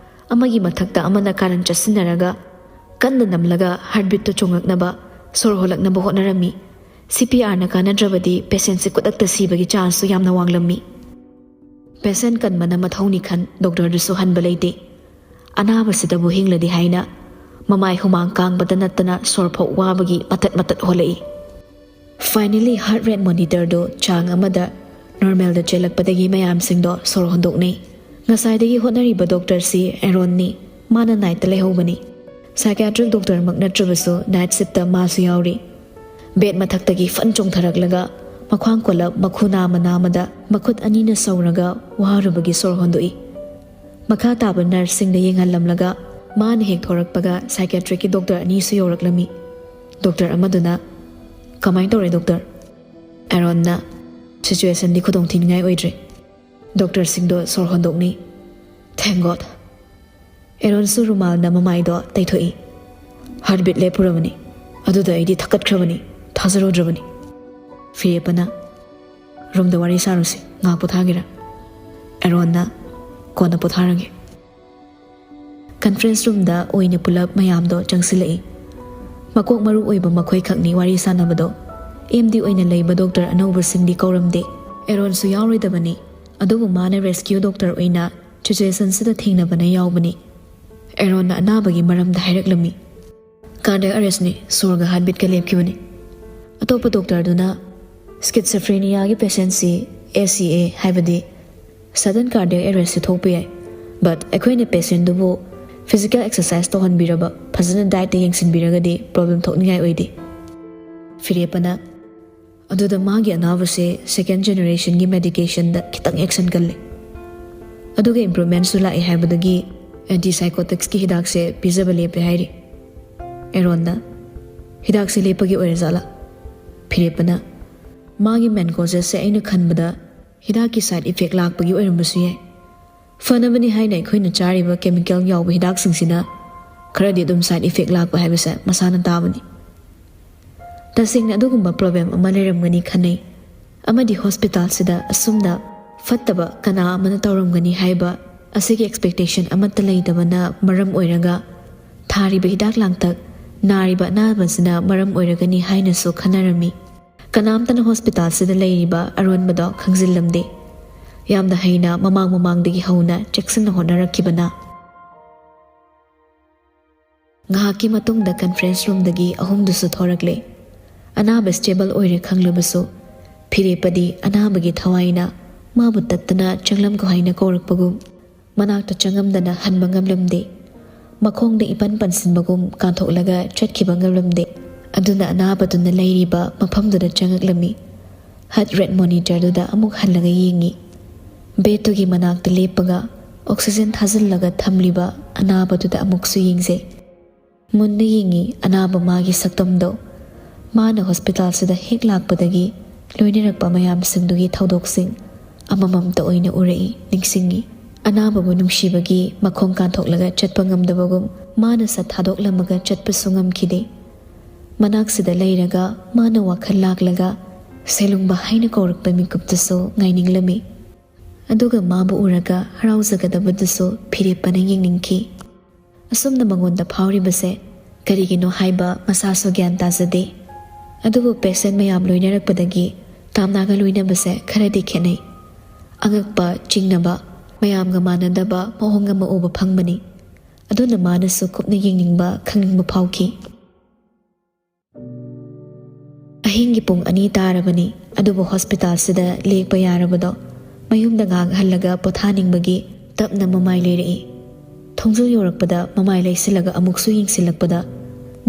ꯑꯃꯒꯤ ꯃꯊꯛꯇ ꯑꯃꯅ ꯀꯥꯔꯟ ꯆꯠꯁꯤꯟꯅꯔꯒ ꯀꯟꯅ ꯅꯝꯂꯒ ꯍꯥꯔꯠꯕꯤꯠꯇꯨ ꯆꯣꯡꯂꯛꯅꯕ, ꯁꯣꯔ ꯍꯣꯜꯂꯛꯅꯕ ꯍꯣꯠꯅꯔꯝꯃꯤ꯫ ꯁꯤ ꯄꯤ ꯑꯥꯔꯅ ꯀꯥꯟꯅꯗ꯭ꯔꯕꯗꯤ ꯄꯦꯁꯦꯟꯁꯤ ꯈꯨꯗꯛꯇ ꯁꯤꯕꯒꯤ ꯆꯥꯟꯁꯁꯨ ꯌꯥꯝꯅ ꯋꯥꯡꯂꯝꯃꯤ꯫ ꯄꯦꯁꯦꯟ ꯀꯟꯕꯅ ꯃꯊꯧꯅꯤ ꯈꯟ ꯗꯣꯛꯇꯔꯗꯨꯁꯨ ꯍꯟꯕ ꯂꯩꯇꯦ꯫ ꯑꯅꯥꯕꯁꯤꯗꯕꯨ ꯍꯤꯡꯂꯗꯤ ꯍꯥꯏꯅ ꯃꯃꯥꯏ ꯍꯨꯃꯥꯡ ꯀꯥꯡꯕꯗ ꯅꯠꯇꯅ ꯁꯣꯔ ꯐꯥꯎ ꯋꯥꯕꯒꯤ ꯃꯇꯠ ꯃꯇꯠ ꯍꯣꯜꯂꯛꯏ꯫ ꯐꯥꯏꯅꯦꯂꯤ ꯍꯥꯔꯠ ꯔꯦꯠ ꯃꯣꯅꯤꯇꯔꯗꯨ ꯆꯥꯡ ꯑꯃꯗ ꯅꯣꯔꯃꯦꯜꯗ ꯆꯦꯜꯂꯛꯄꯗꯒꯤ ꯃꯌꯥꯝꯁꯤꯡꯗꯣ ꯁꯣꯔ ꯍꯣꯟꯗꯣꯛꯅꯩ꯫ ꯉꯁꯥꯏꯗꯒꯤ ꯍꯣꯠꯅꯔꯤꯕ ꯗꯣꯛꯇꯔꯁꯤ ꯑꯦꯔꯣꯟꯅꯤ꯫ ꯃꯥꯅ ꯅꯥꯏꯠꯇ ꯂꯩꯍꯧꯕꯅꯤ꯫ ꯁꯥꯏꯀꯤꯌꯥꯇ꯭ꯔꯤꯛ ꯗꯣꯛꯇꯔꯃꯛ ꯅꯠꯇ꯭ꯔꯕꯁꯨ ꯅꯥꯏꯠ ꯁꯤꯞꯇ ꯃꯥꯁꯨ ꯌꯥꯎꯔꯤ꯫ ꯕꯦꯗ ꯃꯊꯛꯇꯒꯤ ꯐꯟ ꯆꯣꯡꯊꯔꯛꯂꯒ ꯃꯈ꯭ꯋꯥꯡ ꯀꯣꯜꯂꯞ ꯃꯈꯨ ꯅꯥꯝꯃ ꯅꯥꯝꯃꯗ ꯃꯈꯨꯠ ꯑꯅꯤꯅ ꯁꯧꯔꯒ ꯋꯥꯔꯨꯕꯒꯤ ꯁꯣꯔ ꯍꯣꯟꯗꯣꯛꯏ꯫ ꯃꯈꯥ ꯇꯥꯕ ꯅꯔꯁꯁꯤꯡꯗ ꯌꯦꯡꯍꯜꯂꯝꯂꯒ ꯃꯥꯅ ꯍꯦꯛ ꯊꯣꯔꯛꯄꯒ ꯁꯥꯏꯀꯤꯌꯥꯇ꯭ꯔꯤꯛꯀꯤ ꯗꯣꯛꯇꯔ ꯑꯅꯤꯁꯨ ꯌꯧꯔꯛꯂꯝꯃꯤ꯫ ꯗꯣꯛꯇꯔ ꯑꯃꯗꯨꯅ, "ꯀꯃꯥꯏꯅ ꯇꯧꯔꯦ ꯗꯣꯛꯇꯔ?" ꯑꯦꯔꯣꯟꯅ, "ꯁꯤꯆꯨꯋꯦꯁꯟꯗꯤ ꯈꯨꯗꯣꯡ ꯊꯤꯅꯤꯡꯉꯥꯏ ꯑꯣꯏꯗ꯭ꯔꯤ꯫ ꯗꯣꯛꯇꯔꯁꯤꯡꯗꯣ ꯁꯣꯔ ꯍꯣꯟꯗꯣꯛꯅꯩ꯫ Thank God!" ꯑꯦꯔꯣꯟꯁꯨ ꯔꯨꯃꯥꯜꯅ ꯃꯃꯥꯏꯗꯣ ꯇꯩꯊꯣꯛꯏ꯫ "ꯍꯥꯔꯠꯕꯤꯠ ꯂꯦꯞꯄꯨꯔꯕꯅꯤ꯫ ꯑꯗꯨꯗ ꯑꯩꯗꯤ ꯊꯛꯀꯠꯈ꯭ꯔꯕꯅꯤ꯫ ꯊꯥꯖꯔꯨꯗ꯭ꯔꯕꯅꯤ꯫" ꯐꯤꯔꯦꯞꯄꯅ, "ꯔꯨꯝꯗ ꯋꯥꯔꯤ ꯁꯥꯔꯨꯁꯤ, ꯉꯥꯏꯍꯥꯛ ꯄꯣꯊꯥꯒꯦꯔꯥ?" ꯑꯦꯔꯣꯟꯅ, "ꯀꯣꯟꯅ ꯄꯣꯊꯥꯔꯒꯦ꯫" ꯀꯟꯐ꯭ꯔꯦꯟꯁ ꯔꯨꯝꯗ ꯑꯣꯏꯅ ꯄꯨꯂꯞ ꯃꯌꯥꯝꯗꯣ ꯆꯪꯁꯤꯜꯂꯛꯏ꯫ ꯃꯀꯣꯛ ꯃꯔꯨ ꯑꯣꯏꯕ ꯃꯈꯣꯏ ꯈꯛꯅꯤ ꯋꯥꯔꯤ ꯁꯥꯟꯅꯕꯗꯣ꯫ ꯑꯦꯝ ꯗꯤ ꯑꯣꯏꯅ ꯂꯩꯕ ꯗꯣꯛꯇꯔ ꯑꯅꯧꯕꯁꯤꯡꯗꯤ ꯀꯧꯔꯝꯗꯦ꯫ ꯑꯦꯔꯣꯟꯁꯨ ꯌꯥꯎꯔꯣꯏꯗꯕꯅꯤ꯫ ꯑꯗꯨꯕꯨ ꯃꯥꯅ ꯔꯦꯁꯀ꯭ꯌꯨ ꯗꯣꯛꯇꯔ ꯑꯣꯏꯅ ꯁꯤꯆꯨꯋꯦꯁꯟꯁꯤꯗ ꯊꯦꯡꯅꯕꯅ ꯌꯥꯎꯕꯅꯤ꯫ ꯑꯦꯔꯣꯟꯅ ꯑꯅꯥꯕꯒꯤ ꯃꯔꯝꯗ ꯍꯥꯏꯔꯛꯂꯝꯃꯤ꯫ "ꯀꯥꯔꯗꯤꯌꯥꯛ ꯑꯔꯦꯁꯅꯤ, ꯁꯣꯔꯒ ꯍꯥꯔꯠꯕꯤꯠꯀ ꯂꯦꯞꯈꯤꯕꯅꯤ꯫" ꯑꯇꯣꯞꯄ ꯗꯣꯛꯇꯔꯗꯨꯅ, "ꯁ꯭ꯀꯤꯠꯁꯣꯐ꯭ꯔꯦꯅꯤꯌꯥꯒꯤ ꯄꯦꯁꯦꯟꯁꯤ ꯑꯦ ꯁꯤ ꯑꯦ, ꯍꯥꯏꯕꯗꯤ ꯁꯗꯟ ꯀꯥꯔꯗꯤꯌꯥꯛ ꯑꯦꯔꯦꯁꯁꯨ ꯊꯣꯛꯄ ꯌꯥꯏ꯫ ꯕꯠ ꯑꯩꯈꯣꯏꯅ ꯄꯦꯁꯦꯟꯗꯨꯕꯨ Physical exercise ꯇꯧꯍꯟꯕꯤꯔꯕ, ꯐꯖꯅ dietꯇ ꯌꯦꯡꯁꯤꯟꯕꯤꯔꯒꯗꯤ problem ꯊꯣꯛꯅꯤꯡꯉꯥꯏ ꯑꯣꯏꯗꯦ꯫ ꯐꯤꯔꯦꯞꯄꯅ, "ꯑꯗꯨꯗ ꯃꯥꯒꯤ ꯑꯅꯥꯕꯁꯦ second generationꯒꯤ medicationꯗ ꯈꯤꯇꯪ action ꯀꯜꯂꯦ꯫ ꯑꯗꯨꯒ improvementꯁꯨ ꯂꯥꯛꯑꯦ ꯍꯥꯏꯕꯗꯒꯤ antipsychoticsꯀꯤ ꯍꯤꯗꯥꯛꯁꯦ ꯄꯤꯖꯕ ꯂꯦꯞꯄꯦ" ꯍꯥꯏꯔꯤ꯫ ꯑꯦꯔꯣꯟꯅ, "ꯍꯤꯗꯥꯛꯁꯦ ꯂꯦꯞꯄꯒꯤ ꯑꯣꯏꯔꯖꯥꯠꯂꯥ?" ꯐꯤꯔꯦꯞꯄꯅ, "ꯃꯥꯒꯤ main causeꯁꯦ ꯑꯩꯅ ꯈꯟꯕꯗ ꯍꯤꯗꯥꯛꯀꯤ side effect ꯂꯥꯛꯄꯒꯤ ꯑꯣꯏꯔꯝꯕꯁꯨ ꯌꯥꯏ꯫ ꯐꯅꯕꯅꯤ ꯍꯥꯏꯅ ꯑꯩꯈꯣꯏꯅ ꯆꯥꯔꯤꯕ chemical ꯌꯥꯎꯕ ꯍꯤꯗꯥꯛꯁꯤꯡꯁꯤꯅ ꯈꯔꯗꯤ ꯑꯗꯨꯝ side effect ꯂꯥꯛꯄ ꯍꯥꯏꯕꯁꯦ ꯃꯁꯥꯅ ꯇꯥꯕꯅꯤ꯫ ꯇꯁꯦꯡꯅ ꯑꯗꯨꯒꯨꯝꯕ problem ꯑꯃ ꯂꯩꯔꯝꯒꯅꯤ ꯈꯟꯅꯩ꯫ ꯑꯃꯗꯤ hospitalꯁꯤꯗ ꯑꯁꯨꯝꯅ ꯐꯠꯇꯕ ꯀꯅꯥ ꯑꯃꯅ ꯇꯧꯔꯝꯒꯅꯤ ꯍꯥꯏꯕ ꯑꯁꯤꯒꯤ expectation ꯑꯃꯠꯇ ꯂꯩꯇꯕꯅ ꯃꯔꯝ ꯑꯣꯏꯔꯒ ꯊꯥꯔꯤꯕ ꯍꯤꯗꯥꯛ ꯂꯥꯡꯊꯛ ꯅꯥꯔꯤꯕ ꯑꯅꯥꯕꯁꯤꯅ ꯃꯔꯝ ꯑꯣꯏꯔꯒꯅꯤ ꯍꯥꯏꯅꯁꯨ ꯈꯟꯅꯔꯝꯃꯤ꯫ ꯀꯅꯥꯝꯇꯅ hospitalꯁꯤꯗ ꯂꯩꯔꯤꯕ ꯑꯔꯣꯟꯕꯗꯣ ꯈꯪꯖꯤꯜꯂꯝꯗꯦ꯫ ꯌꯥꯝꯅ ꯍꯩꯅ ꯃꯃꯥꯡ ꯃꯃꯥꯡꯗꯒꯤ ꯍꯧꯅ ꯆꯦꯛꯁꯤꯟꯅ ꯍꯣꯠꯅꯔꯛꯈꯤꯕꯅ"꯫ ꯉꯥꯏꯍꯥꯛꯀꯤ ꯃꯇꯨꯡꯗ conference roomꯗꯒꯤ ꯑꯍꯨꯝꯗꯨꯁꯨ ꯊꯣꯔꯛꯂꯦ꯫ ꯑꯅꯥꯕ stable ꯑꯣꯏꯔꯦ ꯈꯪꯂꯕꯁꯨ, ꯐꯤꯔꯦꯞꯄꯗꯤ ꯑꯅꯥꯕꯒꯤ ꯊꯋꯥꯏꯅ ꯃꯥꯕꯨ ꯇꯠꯇꯅ "ꯆꯪꯂꯝꯈꯣ" ꯍꯥꯏꯅ ꯀꯧꯔꯛꯄꯒꯨꯝ, ꯃꯅꯥꯛꯇ ꯆꯪꯉꯝꯗꯅ ꯍꯟꯕ ꯉꯝꯂꯝꯗꯦ꯫ ꯃꯈꯣꯡꯗ ꯏꯄꯟ ꯄꯟꯁꯤꯟꯕꯒꯨꯝ ꯀꯥꯟꯊꯣꯛꯂꯒ ꯆꯠꯈꯤꯕ ꯉꯝꯂꯝꯗꯦ꯫ ꯑꯗꯨꯅ ꯑꯅꯥꯕꯗꯨꯅ ꯂꯩꯔꯤꯕ ꯃꯐꯝꯗꯨꯗ ꯆꯪꯉꯛꯂꯝꯃꯤ꯫ Heart rate monitorꯗꯨꯗ ꯑꯃꯨꯛ ꯍꯜꯂꯒ ꯌꯦꯡꯉꯤ꯫ Bedꯇꯨꯒꯤ ꯃꯅꯥꯛꯇ ꯂꯦꯞꯄꯒ oxygen ꯊꯥꯖꯤꯜꯂꯒ ꯊꯝꯂꯤꯕ ꯑꯅꯥꯕꯗꯨꯗ ꯑꯃꯨꯛꯁꯨ ꯌꯦꯡꯖꯩ꯫ ꯃꯨꯟꯅ ꯌꯦꯡꯉꯤ ꯑꯅꯥꯕ ꯃꯥꯒꯤ ꯁꯛꯇꯝꯗꯣ꯫ ꯃꯥꯅ hospitalꯁꯤꯗ ꯍꯦꯛ ꯂꯥꯛꯄꯗꯒꯤ ꯂꯣꯏꯅꯔꯛꯄ ꯃꯌꯥꯝꯁꯤꯡꯗꯨꯒꯤ ꯊꯧꯗꯣꯛꯁꯤꯡ ꯑꯃꯃꯝꯇ ꯑꯣꯏꯅ ꯎꯔꯛꯏ, ꯅꯤꯡꯁꯤꯡꯉꯤ꯫ ꯑꯅꯥꯕꯕꯨ ꯅꯨꯡꯁꯤꯕꯒꯤ ꯃꯈꯣꯡ ꯀꯥꯟꯊꯣꯛꯂꯒ ꯆꯠꯄ ꯉꯝꯗꯕꯒꯨꯝ ꯃꯥꯅ ꯁꯠ ꯊꯥꯗꯣꯛꯂꯝꯃꯒ ꯆꯠꯄꯁꯨ ꯉꯝꯈꯤꯗꯦ꯫ ꯃꯅꯥꯛꯁꯤꯗ ꯂꯩꯔꯒ ꯃꯥꯅ ꯋꯥꯈꯜ ꯂꯥꯛꯂꯒ ꯁꯦꯂꯨꯡꯕ ꯍꯥꯏꯅ ꯀꯧꯔꯛꯄ ꯃꯤꯀꯨꯞꯇꯨꯁꯨ ꯉꯥꯏꯅꯤꯡꯂꯝꯃꯤ꯫ ꯑꯗꯨꯒ ꯃꯥꯕꯨ ꯎꯔꯒ ꯍꯔꯥꯎꯖꯒꯗꯕꯗꯨꯁꯨ ꯐꯤꯔꯦꯞꯄꯅ ꯌꯦꯡꯅꯤꯡꯈꯤ꯫ ꯑꯁꯨꯝꯅ ꯃꯉꯣꯟꯗ ꯐꯥꯎꯔꯤꯕꯁꯦ ꯀꯔꯤꯒꯤꯅꯣ ꯍꯥꯏꯕ ꯃꯁꯥꯁꯨ ꯒ꯭ꯌꯥꯟ ꯇꯥꯖꯗꯦ꯫ ꯑꯗꯨꯕꯨ patient ꯃꯌꯥꯝ ꯂꯣꯏꯅꯔꯛꯄꯗꯒꯤ ꯇꯥꯝꯅꯥꯒ ꯂꯣꯏꯅꯕꯁꯦ ꯈꯔꯗꯤ ꯈꯦꯠꯅꯩ꯫ ꯑꯉꯛꯄ, ꯆꯤꯡꯅꯕ, ꯃꯌꯥꯝꯒ ꯃꯥꯟꯅꯗꯕ ꯃꯑꯣꯡ ꯑꯃ ꯎꯕ ꯐꯪꯕꯅꯤ꯫ ꯑꯗꯨꯅ ꯃꯥꯅꯁꯨ ꯀꯨꯞꯅ ꯌꯦꯡꯅꯤꯡꯕ, ꯈꯪꯅꯤꯡꯕ ꯐꯥꯎꯈꯤ꯫ ꯑꯍꯤꯡꯒꯤ ꯄꯨꯡ ꯑꯅꯤ ꯇꯥꯔꯕꯅꯤ, ꯑꯗꯨꯕꯨ hospitalꯁꯤꯗ ꯂꯦꯛꯄ ꯌꯥꯔꯕꯗꯣ ꯃꯌꯨꯝꯗ ꯉꯥꯏꯍꯥꯛ ꯍꯜꯂꯒ ꯄꯣꯊꯥꯅꯤꯡꯕꯒꯤ ꯇꯞꯅ ꯃꯃꯥꯏ ꯂꯩꯔꯛꯏ꯫ ꯈꯣꯡꯖꯤꯜ ꯌꯧꯔꯛꯄꯗ ꯃꯃꯥꯏ ꯂꯩꯁꯤꯜꯂꯒ ꯑꯃꯨꯛꯁꯨ ꯌꯦꯡꯁꯤꯜꯂꯛꯄꯗ,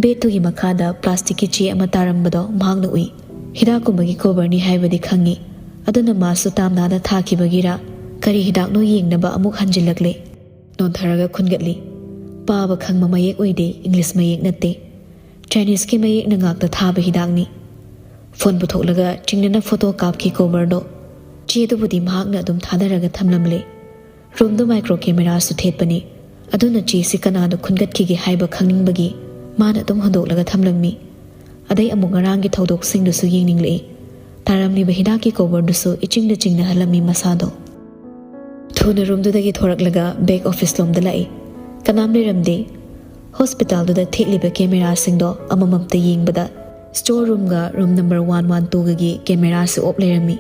ꯕꯦꯗꯇꯨꯒꯤ ꯃꯈꯥꯗ ꯄ꯭ꯂꯥꯁꯇꯤꯛꯀꯤ ꯆꯦ ꯑꯃ ꯇꯥꯔꯝꯕꯗꯣ ꯃꯍꯥꯛꯅ ꯎꯏ꯫ ꯍꯤꯗꯥꯛꯀꯨꯝꯕꯒꯤ ꯀꯣꯚꯔꯅꯤ ꯍꯥꯏꯕꯗꯤ ꯈꯪꯏ, ꯑꯗꯨꯅ ꯃꯥꯁꯨ ꯇꯥꯝꯅꯥꯗ ꯊꯥꯈꯤꯕꯒꯤꯔꯥ, ꯀꯔꯤ ꯍꯤꯗꯥꯛꯅꯣ ꯌꯦꯡꯅꯕ ꯑꯃꯨꯛ ꯍꯟꯖꯤꯜꯂꯛꯂꯦ꯫ ꯅꯣꯟꯊꯔꯒ ꯈꯨꯟꯒꯠꯂꯤ꯫ ꯄꯥꯕ ꯈꯪꯕ ꯃꯌꯦꯛ ꯑꯣꯏꯗꯦ, ꯏꯪꯂꯤꯁ ꯃꯌꯦꯛ ꯅꯠꯇꯦ꯫ ꯆꯥꯏꯅꯤꯁꯀꯤ ꯃꯌꯦꯛꯅ ꯉꯥꯛꯇ ꯊꯥꯕ ꯍꯤꯗꯥꯛꯅꯤ꯫ ꯐꯣꯟ ꯄꯨꯊꯣꯛꯂꯒ ꯆꯤꯡꯅꯅ ꯐꯣꯇꯣ ꯀꯥꯞꯈꯤ ꯀꯣꯚꯔꯗꯣ꯫ ꯆꯦꯗꯨꯕꯨꯗꯤ ꯃꯍꯥꯛꯅ ꯑꯗꯨꯝ ꯊꯥꯗꯔꯒ ꯊꯝꯂꯝꯂꯦ꯫ ꯔꯨꯝꯗꯨ ꯃꯥꯏꯀ꯭ꯔꯣ ꯀꯦꯃꯦꯔꯥꯁꯨ ꯊꯦꯠꯄꯅꯤ꯫ ꯑꯗꯨꯅ ꯆꯦꯁꯤ ꯀꯅꯥꯅ ꯈꯨꯟꯒꯠꯈꯤꯒꯦ ꯍꯥꯏꯕ ꯈꯪꯅꯤꯡꯕꯒꯤ ꯃꯥꯅ ꯑꯗꯨꯝ ꯍꯨꯟꯗꯣꯛꯂꯒ ꯊꯝꯂꯝꯃꯤ꯫ ꯑꯗꯩ ꯑꯃꯨꯛ ꯉꯔꯥꯡꯒꯤ ꯊꯧꯗꯣꯛꯁꯤꯡꯗꯨꯁꯨ ꯌꯦꯡꯅꯤꯡꯂꯛꯏ꯫ ꯇꯥꯔꯝꯂꯤꯕ ꯍꯤꯗꯥꯛꯀꯤ ꯀꯣꯚꯔꯗꯨꯁꯨ ꯏꯆꯤꯡꯗ ꯆꯤꯡꯅꯍꯜꯂꯝꯃꯤ ꯃꯁꯥꯗꯣ꯫ ꯊꯨꯅ ꯔꯨꯝꯗꯨꯗꯒꯤ ꯊꯣꯔꯛꯂꯒ ꯕꯦꯛ ꯑꯣꯐꯤꯁ ꯂꯣꯝꯗ ꯂꯥꯛꯏ꯫ ꯀꯅꯥꯝ ꯂꯩꯔꯝꯗꯦ꯫ ꯍꯣꯁꯄꯤꯇꯥꯜꯗꯨꯗ ꯊꯦꯠꯂꯤꯕ ꯀꯦꯃꯦꯔꯥꯁꯤꯡꯗꯣ ꯑꯃꯃꯝꯇ ꯌꯦꯡꯕꯗ, ꯁ꯭ꯇꯣꯔ ꯔꯨꯝꯒ ꯔꯨꯝ ꯅꯝꯕꯔ ꯋꯥꯟ ꯋꯥꯟ ꯇꯨꯒꯒꯤ ꯀꯦꯃꯦꯔꯥꯁꯨ ꯑꯣꯞ ꯂꯩꯔꯝꯃꯤ꯫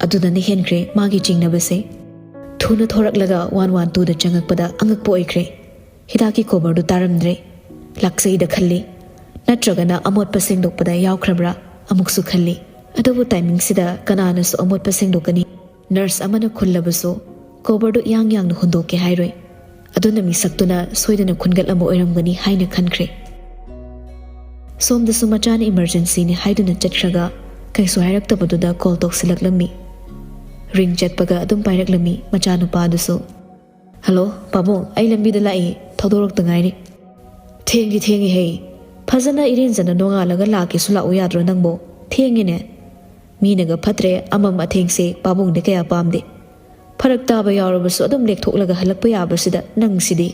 ꯑꯗꯨꯗꯅ ꯍꯦꯟꯈ꯭ꯔꯦ ꯃꯥꯒꯤ ꯆꯤꯡꯅꯕꯁꯦ꯫ ꯊꯨꯅ ꯊꯣꯔꯛꯂꯒ ꯋꯥꯟ ꯋꯥꯟ ꯇꯨꯗ ꯆꯪꯉꯛꯄꯗ ꯑꯉꯛꯄ ꯑꯣꯏꯈ꯭ꯔꯦ꯫ ꯍꯤꯗꯥꯛꯀꯤ ꯀꯣꯚꯔꯗꯨ ꯇꯥꯔꯝꯗ꯭ꯔꯦ꯫ ꯂꯥꯛꯆꯩꯗ ꯈꯜꯂꯤ꯫ ꯅꯠꯇ꯭ꯔꯒꯅ ꯑꯃꯣꯠꯄ ꯁꯦꯡꯗꯣꯛꯄꯗ ꯌꯥꯎꯈ꯭ꯔꯕ꯭ꯔꯥ ꯑꯃꯨꯛꯁꯨ ꯈꯜꯂꯤ꯫ ꯑꯗꯨꯕꯨ ꯇꯥꯏꯃꯤꯡꯁꯤꯗ ꯀꯅꯥꯅꯁꯨ ꯑꯃꯣꯠꯄ ꯁꯦꯡꯗꯣꯛꯀꯅꯤ? ꯅꯔꯁ ꯑꯃꯅ ꯈꯨꯜꯂꯕꯁꯨ ꯀꯣꯚꯔꯗꯨ ꯏꯌꯥꯡ ꯌꯥꯡꯅ ꯍꯨꯟꯗꯣꯛꯀꯦ ꯍꯥꯏꯔꯣꯏ꯫ ꯑꯗꯨꯅ ꯃꯤꯁꯛꯇꯨꯅ ꯁꯣꯏꯗꯅ ꯈꯨꯟꯒꯠꯂꯝꯕ ꯑꯣꯏꯔꯝꯒꯅꯤ ꯍꯥꯏꯅ ꯈꯟꯈ꯭ꯔꯦ꯫ ꯁꯣꯝꯗꯁꯨ ꯃꯆꯥꯅ ꯏꯃꯔꯖꯦꯟꯁꯤꯅꯤ ꯍꯥꯏꯗꯨꯅ ꯆꯠꯈ꯭ꯔꯒ ꯀꯩꯁꯨ ꯍꯥꯏꯔꯛꯇꯕꯗꯨꯗ ꯀꯣꯜ ꯇꯧꯁꯤꯜꯂꯛꯂꯝꯃꯤ꯫ ꯔꯤꯡ ꯆꯠꯄꯒ ꯑꯗꯨꯝ ꯄꯥꯏꯔꯛꯂꯝꯃꯤ ꯃꯆꯥꯅꯨꯄꯥꯗꯨꯁꯨ꯫ "ꯍꯜꯂꯣ, ꯄꯥꯕꯨꯡ, ꯑꯩ ꯂꯝꯕꯤꯗ ꯂꯥꯛꯏ, ꯊꯧꯗꯣꯔꯛꯇ ꯉꯥꯏꯔꯤ꯫" "ꯊꯦꯡꯗꯤ ꯊꯦꯡꯉꯤꯍꯦ꯫ ꯐꯖꯅ ꯏꯔꯦꯟꯖꯅ ꯅꯣꯡꯉꯥꯜꯂꯒ ꯂꯥꯛꯀꯦꯁꯨ ꯂꯥꯛꯎ ꯌꯥꯗ꯭ꯔꯣ ꯅꯪꯕꯣ? ꯊꯦꯡꯉꯦꯅꯦ꯫" "ꯃꯤꯅꯒ ꯐꯠꯇ꯭ꯔꯦ, ꯑꯃꯝ ꯑꯊꯦꯡꯁꯦ ꯄꯥꯕꯨꯡꯗꯤ ꯀꯌꯥ ꯄꯥꯝꯗꯦ꯫ ꯐꯔꯛ ꯇꯥꯕ ꯌꯥꯎꯔꯕꯁꯨ ꯑꯗꯨꯝ ꯂꯦꯛꯊꯣꯛꯂꯒ ꯍꯜꯂꯛꯄ ꯌꯥꯕꯁꯤꯗ ꯅꯪꯁꯤꯗꯤ꯫"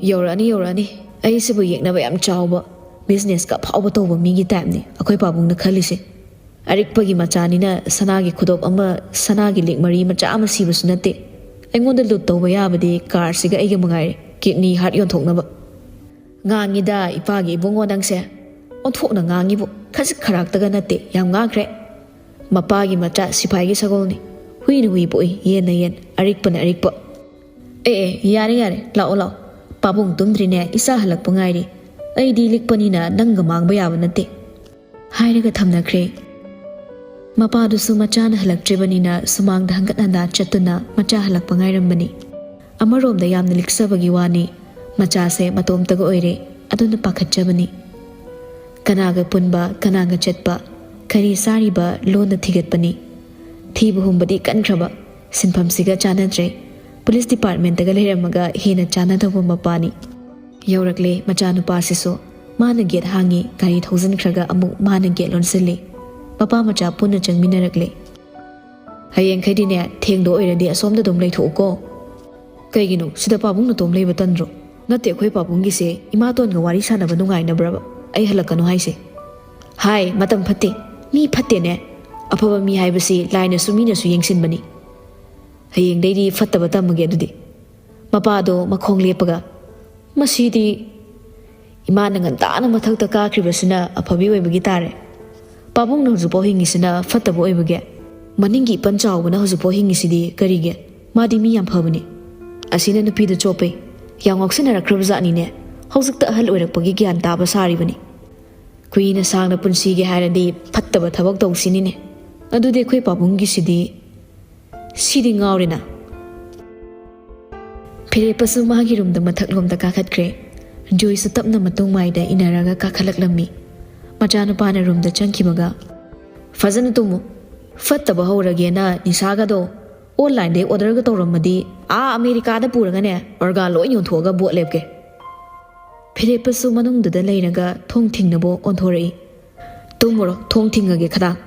"ꯌꯧꯔꯛꯑꯅꯤ, ꯌꯧꯔꯛꯑꯅꯤ꯫ ꯑꯩꯁꯤꯕꯨ ꯌꯦꯛꯅꯕ ꯌꯥꯝ ꯆꯥꯎꯕ, ꯕꯤꯖꯤꯅꯦꯁꯀ ꯑꯐꯥꯎꯕ ꯇꯧꯕ ꯃꯤꯒꯤ ꯇꯥꯏꯞꯅꯤ ꯑꯩꯈꯣꯏ ꯄꯥꯕꯨꯡꯅ ꯈꯜꯂꯤꯁꯦ꯫ ꯑꯔꯤꯛꯄꯒꯤ ꯃꯆꯥꯅꯤꯅ ꯁꯅꯥꯒꯤ ꯈꯨꯗꯣꯞ ꯑꯃ, ꯁꯅꯥꯒꯤ ꯂꯤꯛ ꯃꯔꯤ ꯃꯆꯥ ꯑꯃ ꯁꯤꯕꯁꯨ ꯅꯠꯇꯦ꯫ ꯑꯩꯉꯣꯟꯗ ꯂꯨꯠ ꯇꯧꯕ ꯌꯥꯕꯗꯤ ꯀꯥꯔꯁꯤꯒ ꯑꯩꯒ ꯃꯉꯥꯏꯔꯦ, ꯀꯤꯗꯅꯤ ꯍꯥꯔꯠ ꯌꯣꯟꯊꯣꯛꯅꯕ꯫" "ꯉꯥꯡꯉꯤꯗ ꯏꯄꯥꯒꯤ ꯏꯕꯨꯡꯉꯣ ꯅꯪꯁꯦ꯫ ꯑꯣꯟꯊꯣꯛꯅ ꯉꯥꯡꯉꯤꯕꯨ, ꯈꯖꯤꯛ ꯈꯔꯥꯛꯇꯒ ꯅꯠꯇꯦ, ꯌꯥꯝ ꯉꯥꯡꯈ꯭ꯔꯦ꯫ ꯃꯄꯥꯒꯤ ꯃꯆꯥ ꯁꯤꯐꯥꯏꯒꯤ ꯁꯒꯣꯜꯅꯤ꯫ ꯍꯨꯏꯅ ꯍꯨꯏ ꯄꯣꯛꯏ, ꯌꯦꯟꯅ ꯌꯦꯟ, ꯑꯔꯤꯛꯄꯅ ꯑꯔꯤꯛꯄ꯫" "ꯑꯦ ꯑꯦ, ꯌꯥꯔꯦ ꯌꯥꯔꯦ, ꯂꯥꯛꯑꯣ ꯂꯥꯛꯑꯣ꯫ ꯄꯥꯕꯨꯡ ꯇꯨꯝꯗ꯭ꯔꯤꯅꯦ, ꯏꯆꯥ ꯍꯜꯂꯛꯄ ꯉꯥꯏꯔꯤ꯫ ꯑꯩꯗꯤ ꯂꯤꯛꯄꯅꯤꯅ ꯅꯪꯒ ꯃꯥꯡꯕ ꯌꯥꯕ ꯅꯠꯇꯦ꯫" ꯍꯥꯏꯔꯒ ꯊꯝꯅꯈ꯭ꯔꯦ꯫ ꯃꯄꯥꯗꯨꯁꯨ ꯃꯆꯥꯅ ꯍꯜꯂꯛꯇ꯭ꯔꯤꯕꯅꯤꯅ ꯁꯨꯃꯥꯡꯗ ꯍꯪꯒꯠ ꯍꯟꯗꯥ ꯆꯠꯇꯨꯅ ꯃꯆꯥ ꯍꯜꯂꯛꯄ ꯉꯥꯏꯔꯝꯕꯅꯤ꯫ ꯑꯃꯔꯣꯝꯗ ꯌꯥꯝꯅ ꯂꯤꯛꯆꯕꯒꯤ ꯋꯥꯅꯤ꯫ ꯃꯆꯥꯁꯦ ꯃꯇꯣꯝꯇꯒ ꯑꯣꯏꯔꯦ, ꯑꯗꯨꯅ ꯄꯥꯈꯠꯆꯕꯅꯤ꯫ ꯀꯅꯥꯒ ꯄꯨꯟꯕ, ꯀꯅꯥꯒ ꯆꯠꯄ, ꯀꯔꯤ ꯆꯥꯔꯤꯕ, ꯂꯣꯟꯅ ꯊꯤꯒꯠꯄꯅꯤ꯫ ꯊꯤꯕ ꯍꯨꯝꯕꯗꯤ ꯀꯟꯈ꯭ꯔꯕ, ꯁꯤꯟꯐꯝꯁꯤꯒ ꯆꯥꯟꯅꯗ꯭ꯔꯦ꯫ ꯄꯨꯂꯤꯁ ꯗꯤꯄꯥꯔꯠꯃꯦꯟꯇꯒ ꯂꯩꯔꯝꯃꯒ ꯍꯦꯟꯅ ꯆꯥꯟꯅꯗꯧꯕ ꯃꯄꯥꯅꯤ꯫ ꯌꯧꯔꯛꯂꯦ ꯃꯆꯥꯅꯨꯄꯥꯁꯤꯁꯨ꯫ ꯃꯥꯅ ꯒꯦꯠ ꯍꯥꯡꯉꯤ, ꯒꯥꯔꯤ ꯊꯧꯖꯤꯟꯈ꯭ꯔꯒ ꯑꯃꯨꯛ ꯃꯥꯅ ꯒꯦꯠ ꯂꯣꯟꯁꯤꯜꯂꯤ꯫ ꯃꯄꯥ ꯃꯆꯥ ꯄꯨꯟꯅ ꯆꯪꯃꯤꯟꯅꯔꯛꯂꯦ꯫ "ꯍꯌꯦꯡꯈꯩꯗꯤꯅꯦ, ꯊꯦꯡꯗꯣ ꯑꯣꯏꯔꯗꯤ ꯑꯁꯣꯝꯗ ꯑꯗꯨꯝ ꯂꯩꯊꯣꯛꯎꯀꯣ"꯫ "ꯀꯩꯒꯤꯅꯣ, ꯁꯤꯗ ꯄꯥꯕꯨꯡ ꯅꯇꯣꯝ ꯂꯩꯕ ꯇꯟꯗ꯭ꯔꯣ?" "ꯅꯠꯇꯦ, ꯑꯩꯈꯣꯏ ꯄꯥꯕꯨꯡꯒꯤꯁꯦ ꯏꯃꯥꯇꯣꯟꯒ ꯋꯥꯔꯤ ꯁꯥꯟꯅꯕ ꯅꯨꯡꯉꯥꯏꯅꯕ꯭ꯔꯕ ꯑꯩ ꯍꯜꯂꯛꯀꯅꯨ ꯍꯥꯏꯁꯦ?" "ꯍꯥꯏ, ꯃꯇꯝ ꯐꯠꯇꯦ, ꯃꯤ ꯐꯠꯇꯦꯅꯦ꯫ ꯑꯐꯕ ꯃꯤ ꯍꯥꯏꯕꯁꯤ ꯂꯥꯏꯅꯁꯨ ꯃꯤꯅꯁꯨ ꯌꯦꯡꯁꯤꯟꯕꯅꯤ꯫ ꯍꯌꯦꯡꯗꯩꯗꯤ ꯐꯠꯇꯕ ꯇꯝꯃꯒꯦ ꯑꯗꯨꯗꯤ"꯫ ꯃꯄꯥꯗꯣ ꯃꯈꯣꯡ ꯂꯦꯞꯄꯒ, "ꯃꯁꯤꯗꯤ ꯏꯃꯥꯅ ꯉꯟꯇꯥꯅ ꯃꯊꯛꯇ ꯀꯥꯈ꯭ꯔꯤꯕꯁꯤꯅ ꯑꯐꯕꯤ ꯑꯣꯏꯕꯒꯤ ꯇꯥꯔꯦ꯫ ꯄꯥꯕꯨꯡꯅ ꯍꯧꯖꯤꯛꯐꯥꯎ ꯍꯤꯡꯉꯤꯁꯤꯅ ꯐꯠꯇꯕ ꯑꯣꯏꯕꯒꯤ꯫ ꯃꯅꯤꯡꯒꯤ ꯏꯄꯟ ꯆꯥꯎꯕꯅ ꯍꯧꯖꯤꯛꯐꯥꯎ ꯍꯤꯡꯉꯤꯁꯤꯗꯤ ꯀꯔꯤꯒꯤ? ꯃꯥꯗꯤ ꯃꯤ ꯌꯥꯝ ꯐꯕꯅꯤ꯫ ꯑꯁꯤꯅ ꯅꯨꯄꯤꯗ ꯆꯣꯞꯄꯦ꯫ ꯌꯥꯝ ꯉꯥꯎꯁꯤꯟꯅꯔꯛꯈ꯭ꯔꯕ ꯖꯥꯠꯅꯤꯅꯦ꯫ ꯍꯧꯖꯤꯛꯇ ꯑꯍꯜ ꯑꯣꯏꯔꯛꯄꯒꯤ ꯒ꯭ꯌꯥꯟ ꯇꯥꯕ ꯁꯥꯔꯤꯕꯅꯤ꯫ ꯀꯨꯏꯅ ꯁꯥꯡꯅ ꯄꯨꯟꯁꯤꯒꯦ ꯍꯥꯏꯔꯗꯤ ꯐꯠꯇꯕ ꯊꯕꯛ ꯇꯧꯁꯤꯅꯤꯅꯦ꯫ ꯑꯗꯨꯗꯤ ꯑꯩꯈꯣꯏ ꯄꯥꯕꯨꯡꯒꯤꯁꯤꯗꯤ"꯫ ꯁꯤꯗꯤ ꯉꯥꯎꯔꯦꯅ꯫ ꯐꯤꯔꯦꯞꯄꯁꯨ ꯃꯥꯒꯤ ꯔꯨꯝꯗ ꯃꯊꯛꯂꯣꯝꯗ ꯀꯥꯈꯠꯈ꯭ꯔꯦ꯫ ꯖꯣꯏꯁꯨ ꯇꯞꯅ ꯃꯇꯨꯡ ꯃꯥꯏꯗ ꯏꯟꯅꯔꯒ ꯀꯥꯈꯠꯂꯛꯂꯝꯃꯤ꯫ ꯃꯆꯥꯅꯨꯄꯥꯅ ꯔꯨꯝꯗ ꯆꯪꯈꯤꯕꯒ, "ꯐꯖꯅ ꯇꯨꯝꯃꯨ꯫ ꯐꯠꯇꯕ ꯍꯧꯔꯒꯦꯅ ꯅꯤꯁꯥꯒꯗꯣ ꯑꯣꯟꯂꯥꯏꯟꯗꯩ ꯑꯣꯔꯗꯔꯒ ꯇꯧꯔꯝꯃꯗꯤ ꯑꯥ ꯑꯃꯦꯔꯤꯀꯥꯗ ꯄꯨꯔꯒꯅꯦ ꯑꯣꯔꯒꯥꯟ ꯂꯣꯏ ꯌꯣꯟꯊꯣꯛꯑꯒ ꯕꯣꯠ ꯂꯦꯞꯀꯦ"꯫ ꯐꯤꯔꯦꯞꯄꯁꯨ ꯃꯅꯨꯡꯗꯨꯗ ꯂꯩꯔꯒ ꯊꯣꯡ ꯊꯤꯡꯅꯕ ꯑꯣꯟꯊꯣꯔꯛꯏ꯫ "ꯇꯨꯝꯃꯨꯔꯣ, ꯊꯣꯡ ꯊꯤꯡꯉꯒꯦ ꯈꯗꯥꯡ"꯫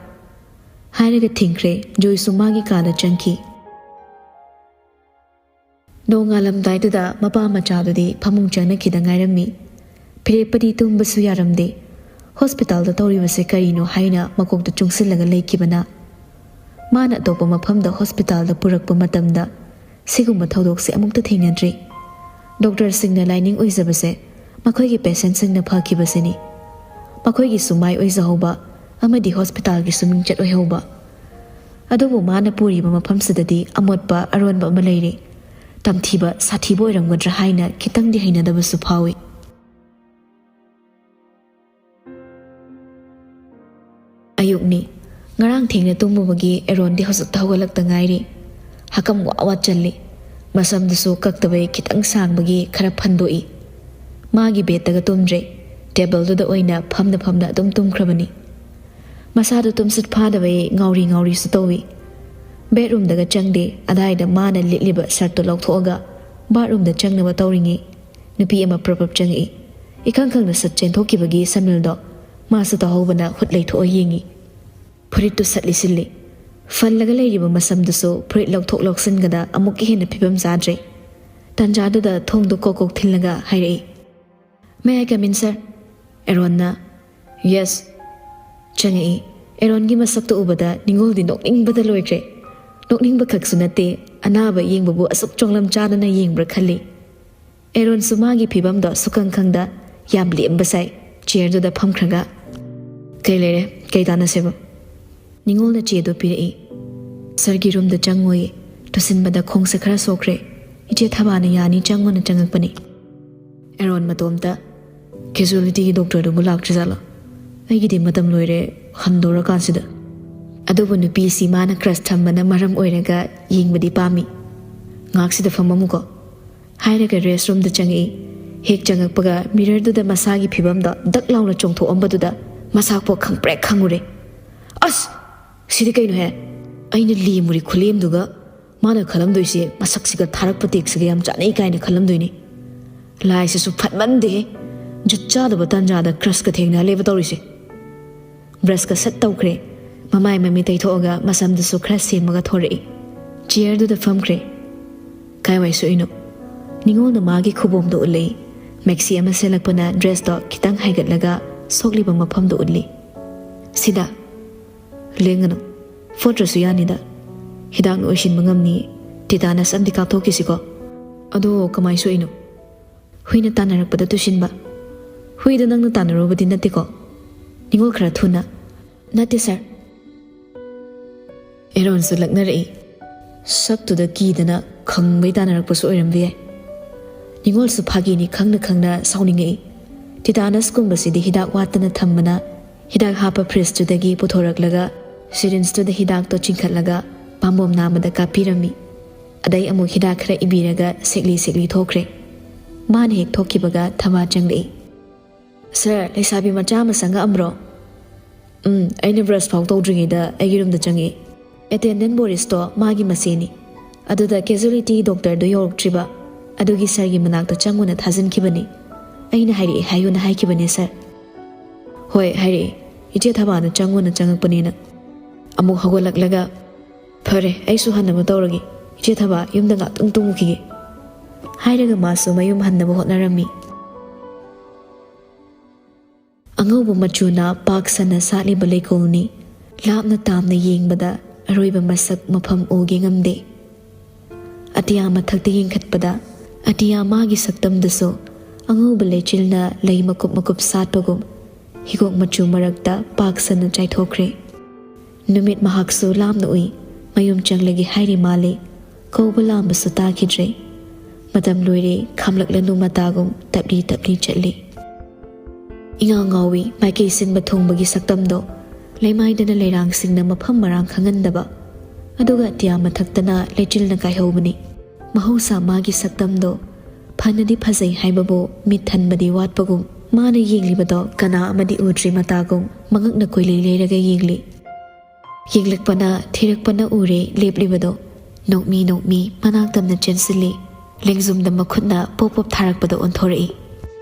ꯍꯥꯏꯔꯒ ꯊꯤꯡꯈ꯭ꯔꯦ꯫ ꯖꯣꯏꯁꯨ ꯃꯥꯒꯤ ꯀꯥꯗ ꯆꯪꯈꯤ꯫ ꯅꯣꯡꯉꯥꯜꯂꯝꯗꯥꯏꯗꯨꯗ ꯃꯄꯥ ꯃꯆꯥꯗꯨꯗꯤ ꯐꯃꯨꯡ ꯆꯪꯅꯈꯤꯗ ꯉꯥꯏꯔꯝꯃꯤ꯫ ꯐꯤꯔꯦꯞꯄꯗꯤ ꯇꯨꯝꯕꯁꯨ ꯌꯥꯔꯝꯗꯦ꯫ ꯍꯣꯁꯄꯤꯇꯥꯜꯗ ꯇꯧꯔꯤꯕꯁꯦ ꯀꯔꯤꯅꯣ ꯍꯥꯏꯅ ꯃꯀꯣꯛꯇ ꯆꯨꯡꯁꯤꯜꯂꯒ ꯂꯩꯈꯤꯕꯅ꯫ ꯃꯥꯅ ꯑꯇꯣꯞꯄ ꯃꯐꯝꯗ ꯍꯣꯁꯄꯤꯇꯥꯜꯗ ꯄꯨꯔꯛꯄ ꯃꯇꯝꯗ ꯁꯤꯒꯨꯝꯕ ꯊꯧꯗꯣꯛꯁꯦ ꯑꯃꯨꯛꯇ ꯊꯦꯡꯅꯗ꯭ꯔꯤ꯫ ꯗꯣꯛꯇꯔꯁꯤꯡꯅ ꯂꯥꯏꯅꯤꯡ ꯑꯣꯏꯖꯕꯁꯦ ꯃꯈꯣꯏꯒꯤ ꯄꯦꯁꯦꯟꯁꯤꯡꯅ ꯐꯈꯤꯕꯁꯤꯅꯤ꯫ ꯃꯈꯣꯏꯒꯤꯁꯨ ꯃꯥꯏ ꯑꯣꯏꯖꯍꯧꯕ ꯑꯃꯗꯤ ꯍꯣꯁꯄꯤꯇꯥꯜꯒꯤꯁꯨ ꯃꯤꯡꯆꯠ ꯑꯣꯏꯍꯧꯕ꯫ ꯑꯗꯨꯕꯨ ꯃꯥꯅ ꯄꯨꯔꯤꯕ ꯃꯐꯝꯁꯤꯗꯗꯤ ꯑꯃꯣꯠꯄ ꯑꯔꯣꯟꯕ ꯑꯃ ꯂꯩꯔꯤ꯫ ꯇꯝꯊꯤꯕ, ꯁꯥꯊꯤꯕ ꯑꯣꯏꯔꯝꯒꯗ꯭ꯔꯥ ꯍꯥꯏꯅ ꯈꯤꯇꯪꯗꯤ ꯍꯩꯅꯗꯕꯁꯨ ꯐꯥꯎꯏ꯫ ꯑꯌꯨꯛꯅꯤ꯫ ꯉꯔꯥꯡ ꯊꯦꯡꯅ ꯇꯨꯝꯃꯨꯕꯒꯤ ꯑꯦꯔꯣꯟꯗꯤ ꯍꯧꯖꯤꯛꯇ ꯍꯧꯒꯠꯂꯛꯇ ꯉꯥꯏꯔꯤ꯫ ꯍꯀꯝ ꯋꯥ ꯋꯥ ꯆꯜꯂꯤ꯫ ꯃꯁꯝꯗꯨꯁꯨ ꯀꯛꯇꯕꯩ ꯈꯤꯇꯪ ꯁꯥꯡꯕꯒꯤ ꯈꯔ ꯐꯟꯗꯣꯛꯏ꯫ ꯃꯥꯒꯤ ꯕꯦꯗꯇꯒ ꯇꯨꯝꯗ꯭ꯔꯦ, ꯇꯦꯕꯜꯗꯨꯗ ꯑꯣꯏꯅ ꯐꯝꯅ ꯐꯝꯅ ꯑꯗꯨꯝ ꯇꯨꯝꯈ꯭ꯔꯕꯅꯤ꯫ ꯃꯁꯥꯗꯨ ꯇꯨꯝꯁꯤꯠ ꯐꯥꯗꯕꯩ ꯉꯥꯎꯔꯤ ꯉꯥꯎꯔꯤꯁꯨ ꯇꯧꯏ꯫ ꯕꯦꯗꯔꯨꯝꯗꯒ ꯆꯪꯗꯦ꯫ ꯑꯗꯥꯏꯗ ꯃꯥꯅ ꯂꯤꯠꯂꯤꯕ ꯁꯔꯠꯇꯨ ꯂꯧꯊꯣꯛꯑꯒ ꯕꯥꯠꯔꯨꯝꯗ ꯆꯪꯅꯕ ꯇꯧꯔꯤꯉꯩ ꯅꯨꯄꯤ ꯑꯃ ꯄ꯭ꯔꯞ ꯄ꯭ꯔꯞ ꯆꯪꯉꯛꯏ꯫ ꯏꯈꯪ ꯈꯪꯅ ꯁꯠ ꯆꯦꯟꯊꯣꯛꯈꯤꯕꯒꯤ ꯁꯃꯤꯜꯗꯣ ꯃꯥꯁꯨ ꯇꯥꯍꯧꯕꯅ ꯍꯨꯠ ꯂꯩꯊꯣꯛꯑ ꯌꯦꯡꯉꯤ꯫ ꯐꯨꯔꯤꯠꯇꯨ ꯁꯠ ꯂꯤꯁꯤꯜꯂꯤ꯫ ꯐꯜꯂꯒ ꯂꯩꯔꯤꯕ ꯃꯁꯝꯗꯨꯁꯨ ꯐꯨꯔꯤꯠ ꯂꯧꯊꯣꯛ ꯂꯧꯁꯤꯟꯒꯗ ꯑꯃꯨꯛꯀ ꯍꯦꯟꯅ ꯐꯤꯕꯝ ꯆꯥꯗ꯭ꯔꯦ꯫ ꯇꯥꯟꯖꯥꯗꯨꯗ ꯊꯣꯡꯗꯨ ꯀꯣꯛ ꯀꯣꯛ ꯊꯤꯜꯂꯒ ꯍꯥꯏꯔꯛꯏ, "May I come in, sir?" ꯑꯦꯔꯣꯟꯅ, "Yes." ꯆꯪꯉꯛꯏ꯫ ꯑꯦꯔꯣꯟꯒꯤ ꯃꯁꯛꯇꯨ ꯎꯕꯗ ꯅꯤꯉꯣꯜꯗꯤ ꯅꯣꯛꯅꯤꯡꯕꯗ ꯂꯣꯏꯈ꯭ꯔꯦ꯫ ꯅꯣꯛꯅꯤꯡꯕ ꯈꯛꯁꯨ ꯅꯠꯇꯦ, ꯑꯅꯥꯕ ꯌꯦꯡꯕꯕꯨ ꯑꯁꯨꯛ ꯆꯣꯡꯂꯝ ꯆꯥꯗꯅ ꯌꯦꯡꯕ꯭ꯔꯥ ꯈꯜꯂꯤ꯫ ꯑꯦꯔꯣꯟꯁꯨ ꯃꯥꯒꯤ ꯐꯤꯕꯝꯗꯣ ꯁꯨꯈꯪ ꯈꯪꯗ ꯌꯥꯝ ꯂꯦꯝꯕ ꯁꯥꯏ꯫ ꯆꯤꯌꯔꯗꯨꯗ ꯐꯝꯈ꯭ꯔꯒ, "ꯀꯩ ꯂꯩꯔꯦ? ꯀꯩ ꯇꯥꯟꯅꯁꯦꯕ?" ꯅꯤꯉꯣꯜꯅ ꯆꯦꯗꯣ ꯄꯤꯔꯛꯏ꯫ "ꯁꯔꯒꯤ ꯔꯨꯝꯗ ꯆꯪꯉꯣꯌꯦ꯫ ꯇꯨꯁꯤꯟꯕꯗ ꯈꯣꯡꯁꯦ ꯈꯔ ꯁꯣꯛꯈ꯭ꯔꯦ꯫ ꯏꯆꯦ ꯊꯕꯥꯅ ꯌꯥꯅꯤ, ꯆꯪꯉꯣꯅ ꯆꯪꯉꯛꯄꯅꯤ꯫" ꯑꯦꯔꯣꯟ ꯃꯇꯣꯝꯇ, "ꯀꯦꯖꯨꯋꯦꯂꯤꯇꯤꯒꯤ ꯗꯣꯛꯇꯔꯗꯨꯕꯨ ꯂꯥꯛꯇ꯭ꯔꯤꯖꯥꯠꯂꯣ? ꯑꯩꯒꯤꯗꯤ ꯃꯇꯝ ꯂꯣꯏꯔꯦ, ꯍꯟꯗꯧꯔꯀꯥꯟꯁꯤꯗ꯫" ꯑꯗꯨꯕꯨ ꯅꯨꯄꯤꯁꯤ ꯃꯥꯅ ꯀ꯭ꯔꯁ ꯊꯝꯕꯅ ꯃꯔꯝ ꯑꯣꯏꯔꯒ ꯌꯦꯡꯕꯗꯤ ꯄꯥꯝꯃꯤ꯫ "ꯉꯥꯏꯍꯥꯛꯁꯤꯗ ꯐꯝꯃꯝꯃꯨꯀꯣ," ꯍꯥꯏꯔꯒ ꯔꯦꯁ ꯔꯨꯝꯗ ꯆꯪꯉꯛꯏ꯫ ꯍꯦꯛ ꯆꯪꯉꯛꯄꯒ ꯃꯤꯔꯔꯗꯨꯗ ꯃꯁꯥꯒꯤ ꯐꯤꯕꯝꯗꯣ ꯗꯛ ꯂꯥꯎꯅ ꯆꯣꯡꯊꯣꯛꯑꯝꯕꯗꯨꯗ ꯃꯁꯥ ꯄꯣꯛ ꯈꯪꯄ꯭ꯔꯦꯛ ꯈꯪꯉꯨꯔꯦ꯫ "ꯑꯁ! ꯁꯤꯗꯤ ꯀꯩꯅꯣꯍꯦ?" ꯑꯩꯅ ꯂꯦꯝꯃꯨꯔꯤ ꯈꯨꯂꯦꯝꯗꯨꯒ꯫ ꯃꯥꯅ ꯈꯜꯂꯝꯗꯣꯏꯁꯦ ꯃꯁꯛꯁꯤꯒ ꯊꯥꯔꯛꯄ ꯇꯦꯛꯁꯤꯒ ꯌꯥꯝ ꯆꯥꯅꯩ ꯀꯥꯏꯅ ꯈꯜꯂꯝꯗꯣꯏꯅꯤ꯫ ꯂꯥꯏꯁꯤꯁꯨ ꯐꯠꯃꯟꯗꯦꯍꯦ, ꯖꯨꯠ ꯆꯥꯗꯕ ꯇꯥꯟꯖꯥꯗ ꯀ꯭ꯔꯁꯀ ꯊꯦꯡꯅꯍꯜꯂꯦꯕ ꯇꯧꯔꯤꯁꯦ꯫ ꯕ꯭ꯔꯁꯀ ꯁꯠ ꯇꯧꯈ꯭ꯔꯦ꯫ ꯃꯃꯥꯏ ꯃꯃꯤꯠ ꯇꯩꯊꯣꯛꯑꯒ ꯃꯁꯝꯗꯨꯁꯨ ꯈꯔ ꯁꯦꯝꯃꯒ ꯊꯣꯔꯛꯏ꯫ ꯆꯤꯌꯔꯗꯨꯗ ꯐꯝꯈ꯭ꯔꯦ꯫ "ꯀꯥꯏꯋꯥꯏ ꯁꯣꯛꯏꯅꯣ?" ꯅꯤꯉꯣꯜꯅ ꯃꯥꯒꯤ ꯈꯨꯕꯣꯝꯗꯣ ꯎꯠꯂꯛꯏ꯫ ꯃꯦꯛꯁꯤ ꯑꯃ ꯁꯦꯠꯂꯛꯄꯅ ꯗ꯭ꯔꯦꯁꯇꯣ ꯈꯤꯇꯪ ꯍꯥꯏꯒꯠꯂꯒ ꯁꯣꯛꯂꯤꯕ ꯃꯐꯝꯗꯣ ꯎꯠꯂꯤ꯫ "ꯁꯤꯗ?" "ꯂꯦꯡꯒꯅꯨ꯫ ꯐꯣꯠꯇ꯭ꯔꯁꯨ ꯌꯥꯅꯤꯗ꯫ ꯍꯤꯗꯥꯛꯅ ꯑꯣꯏꯁꯤꯟꯕ ꯉꯝꯅꯤ꯫ ꯇꯤꯇꯥꯅꯁ ꯑꯝꯗꯤ ꯀꯥꯞꯊꯣꯛꯈꯤꯁꯤꯀꯣ꯫" "ꯑꯗꯣ ꯀꯃꯥꯏ ꯁꯣꯛꯏꯅꯣ?" "ꯍꯨꯏꯅ ꯇꯥꯟꯅꯔꯛꯄꯗ ꯇꯨꯁꯤꯟꯕ꯫" "ꯍꯨꯏꯗꯣ ꯅꯪꯅ ꯇꯥꯟꯅꯔꯨꯕꯗꯤ ꯅꯠꯇꯦꯀꯣ?" ꯅꯤꯉꯣꯜ ꯈꯔ ꯊꯨꯅ, "ꯅꯠꯇꯦ, ꯁꯥꯔ꯫" ꯑꯦꯔꯣꯟꯁꯨ ꯂꯛꯅꯔꯛꯏ꯫ ꯁꯛꯇꯨꯗ ꯀꯤꯗꯅ ꯈꯪꯕꯩ ꯇꯥꯟꯅꯔꯛꯄꯁꯨ ꯑꯣꯏꯔꯝꯕ ꯌꯥꯏ꯫ ꯅꯤꯉꯣꯜꯁꯨ ꯐꯥꯒꯤꯅꯤ ꯈꯪꯅ ꯈꯪꯅ ꯁꯥꯎꯅꯤꯡꯉꯛꯏ꯫ ꯇꯤꯇꯥꯅꯁꯀꯨꯝꯕꯁꯤꯗꯤ ꯍꯤꯗꯥꯛ ꯋꯥꯠꯇꯅ ꯊꯝꯕꯅ ꯍꯤꯗꯥꯛ ꯍꯥꯞꯄ ꯐ꯭ꯔꯤꯖꯇꯨꯗꯒꯤ ꯄꯨꯊꯣꯔꯛꯂꯒ ꯁꯤꯔꯤꯟꯖꯇꯨꯗ ꯍꯤꯗꯥꯛꯇꯣ ꯆꯤꯡꯈꯠꯂꯒ ꯄꯥꯝꯕꯣꯝ ꯅꯥꯝꯃꯗ ꯀꯥꯞꯄꯤꯔꯝꯃꯤ꯫ ꯑꯗꯩ ꯑꯃꯨꯛ ꯍꯤꯗꯥꯛ ꯈꯔ ꯏꯕꯤꯔꯒ ꯁꯦꯛꯂꯤ ꯁꯦꯛꯂꯤ ꯊꯣꯛꯈ꯭ꯔꯦ꯫ ꯃꯥꯅ ꯍꯦꯛ ꯊꯣꯛꯈꯤꯕꯒ ꯊꯕꯥ ꯆꯪꯂꯛꯏ꯫ "ꯁꯥꯔ, ꯂꯩꯁꯥꯕꯤ ꯃꯆꯥ ꯑꯃ ꯆꯪꯉꯛꯑꯝꯕ꯭ꯔꯣ?" "ꯎꯝ, ꯑꯩꯅ ꯕ꯭ꯔꯁ ꯐꯥꯎ ꯇꯧꯗ꯭ꯔꯤꯉꯩꯗ ꯑꯩꯒꯤ ꯔꯨꯝꯗ ꯆꯪꯉꯛꯏ꯫ ꯑꯦꯇꯦꯟꯗꯦꯟ ꯕꯣꯔꯤꯁꯇꯣ ꯃꯥꯒꯤ ꯃꯆꯦꯅꯤ꯫ ꯑꯗꯨꯗ ꯀꯦꯖꯨꯋꯦꯂꯤꯇꯤ ꯗꯣꯛꯇꯔꯗꯣ ꯌꯧꯔꯛꯇ꯭ꯔꯤꯕ, ꯑꯗꯨꯒꯤ ꯁꯥꯔꯒꯤ ꯃꯅꯥꯛꯇ ꯆꯪꯉꯨꯅ ꯊꯥꯖꯤꯟꯈꯤꯕꯅꯤ꯫ ꯑꯩꯅ ꯍꯥꯏꯔꯛꯑꯦ ꯍꯥꯏꯌꯨꯅ ꯍꯥꯏꯈꯤꯕꯅꯦ, ꯁꯥꯔ꯫" "ꯍꯣꯏ, ꯍꯥꯏꯔꯛꯑꯦ꯫ ꯏꯆꯦ ꯊꯕꯥꯅ ꯆꯪꯉꯨꯅ ꯆꯪꯉꯛꯄꯅꯦꯅ꯫" ꯑꯃꯨꯛ ꯍꯧꯒꯠꯂꯛꯂꯒ, "ꯐꯔꯦ, ꯑꯩꯁꯨ ꯍꯟꯅꯕ ꯇꯧꯔꯒꯦ꯫ ꯏꯆꯦ ꯊꯕꯥ, ꯌꯨꯝꯗ ꯉꯥꯛꯇꯪ ꯇꯨꯝꯃꯨꯈꯤꯒꯦ," ꯍꯥꯏꯔꯒ ꯃꯥꯁꯨ ꯃꯌꯨꯝ ꯍꯟꯅꯕ ꯍꯣꯠꯅꯔꯝꯃꯤ꯫ ꯑꯉꯧꯕ ꯃꯆꯨꯅ ꯄꯥꯛ ꯁꯟꯅ ꯁꯥꯠꯂꯤꯕ ꯂꯩꯀꯣꯜꯅꯤ꯫ ꯂꯥꯞꯅ ꯇꯥꯝꯅ ꯌꯦꯡꯕꯗ ꯑꯔꯣꯏꯕ ꯃꯁꯛ ꯃꯐꯝ ꯎꯒꯦ ꯉꯝꯗꯦ꯫ ꯑꯇꯤꯌꯥ ꯃꯊꯛꯇ ꯌꯦꯡꯈꯠꯄꯗ ꯑꯇꯤꯌꯥ ꯃꯥꯒꯤ ꯁꯛꯇꯝꯗꯁꯨ ꯑꯉꯧꯕ ꯂꯩꯆꯤꯜꯅ ꯂꯩ ꯃꯀꯨꯞ ꯃꯀꯨꯞ ꯁꯥꯠꯄꯒꯨꯝ ꯍꯤꯒꯣꯛ ꯃꯆꯨ ꯃꯔꯛꯇ ꯄꯥꯛ ꯁꯟꯅ ꯆꯥꯏꯊꯣꯛꯈ꯭ꯔꯦ꯫ ꯅꯨꯃꯤꯠ ꯃꯍꯥꯛꯁꯨ ꯂꯥꯞꯅ ꯎꯏ꯫ ꯃꯌꯨꯝ ꯆꯪꯂꯒꯦ ꯍꯥꯏꯔꯤ ꯃꯥꯜꯂꯤ꯫ ꯀꯧꯕ ꯂꯥꯝꯕꯁꯨ ꯇꯥꯈꯤꯗ꯭ꯔꯦ꯫ ꯃꯇꯝ ꯂꯣꯏꯔꯦ, ꯈꯥꯝꯂꯛꯂꯅꯨ ꯃꯇꯥꯒꯨꯝ ꯇꯞꯂꯤ ꯇꯞꯂꯤ ꯆꯠꯂꯤ꯫ ꯏꯉꯥꯎ ꯉꯥꯎꯏ ꯃꯥꯏꯀꯩ ꯁꯤꯟꯕ ꯊꯨꯡꯕꯒꯤ ꯁꯛꯇꯝꯗꯣ꯫ ꯂꯩꯃꯥꯏꯗꯅ ꯂꯩꯔꯥꯡꯁꯤꯡꯅ ꯃꯐꯝ ꯃꯔꯥꯡ ꯈꯪꯍꯟꯗꯕ, ꯑꯗꯨꯒ ꯑꯇꯤꯌꯥ ꯃꯊꯛꯇꯅ ꯂꯩꯆꯤꯜꯅ ꯀꯥꯏꯍꯧꯕꯅꯤ꯫ ꯃꯍꯧꯁꯥ ꯃꯥꯒꯤ ꯁꯛꯇꯝꯗꯣ ꯐꯅꯗꯤ ꯐꯖꯩ ꯍꯥꯏꯕꯕꯨ ꯃꯤꯠ ꯊꯟꯕꯗꯤ ꯋꯥꯠꯄꯒꯨꯝ, ꯃꯥꯅ ꯌꯦꯡꯂꯤꯕꯗꯣ ꯀꯅꯥ ꯑꯃꯗꯤ ꯎꯗ꯭ꯔꯤ ꯃꯇꯥꯒꯨꯝ ꯃꯉꯛꯅ ꯀꯣꯏꯂꯩ ꯂꯩꯔꯒ ꯌꯦꯡꯂꯤ꯫ ꯌꯦꯡꯂꯛꯄꯅ ꯊꯤꯔꯛꯄꯅ ꯎꯔꯦ ꯂꯦꯞꯂꯤꯕꯗꯣ꯫ ꯅꯣꯛꯃꯤ ꯅꯣꯛꯃꯤ ꯃꯅꯥꯛ ꯇꯝꯅ ꯆꯦꯟꯁꯤꯜꯂꯤ꯫ ꯂꯦꯡꯖꯨꯝꯗ ꯃꯈꯨꯠꯅ ꯄꯣꯞ ꯄꯣꯞ ꯊꯥꯔꯛꯄꯗ ꯑꯣꯟꯊꯣꯔꯛꯏ꯫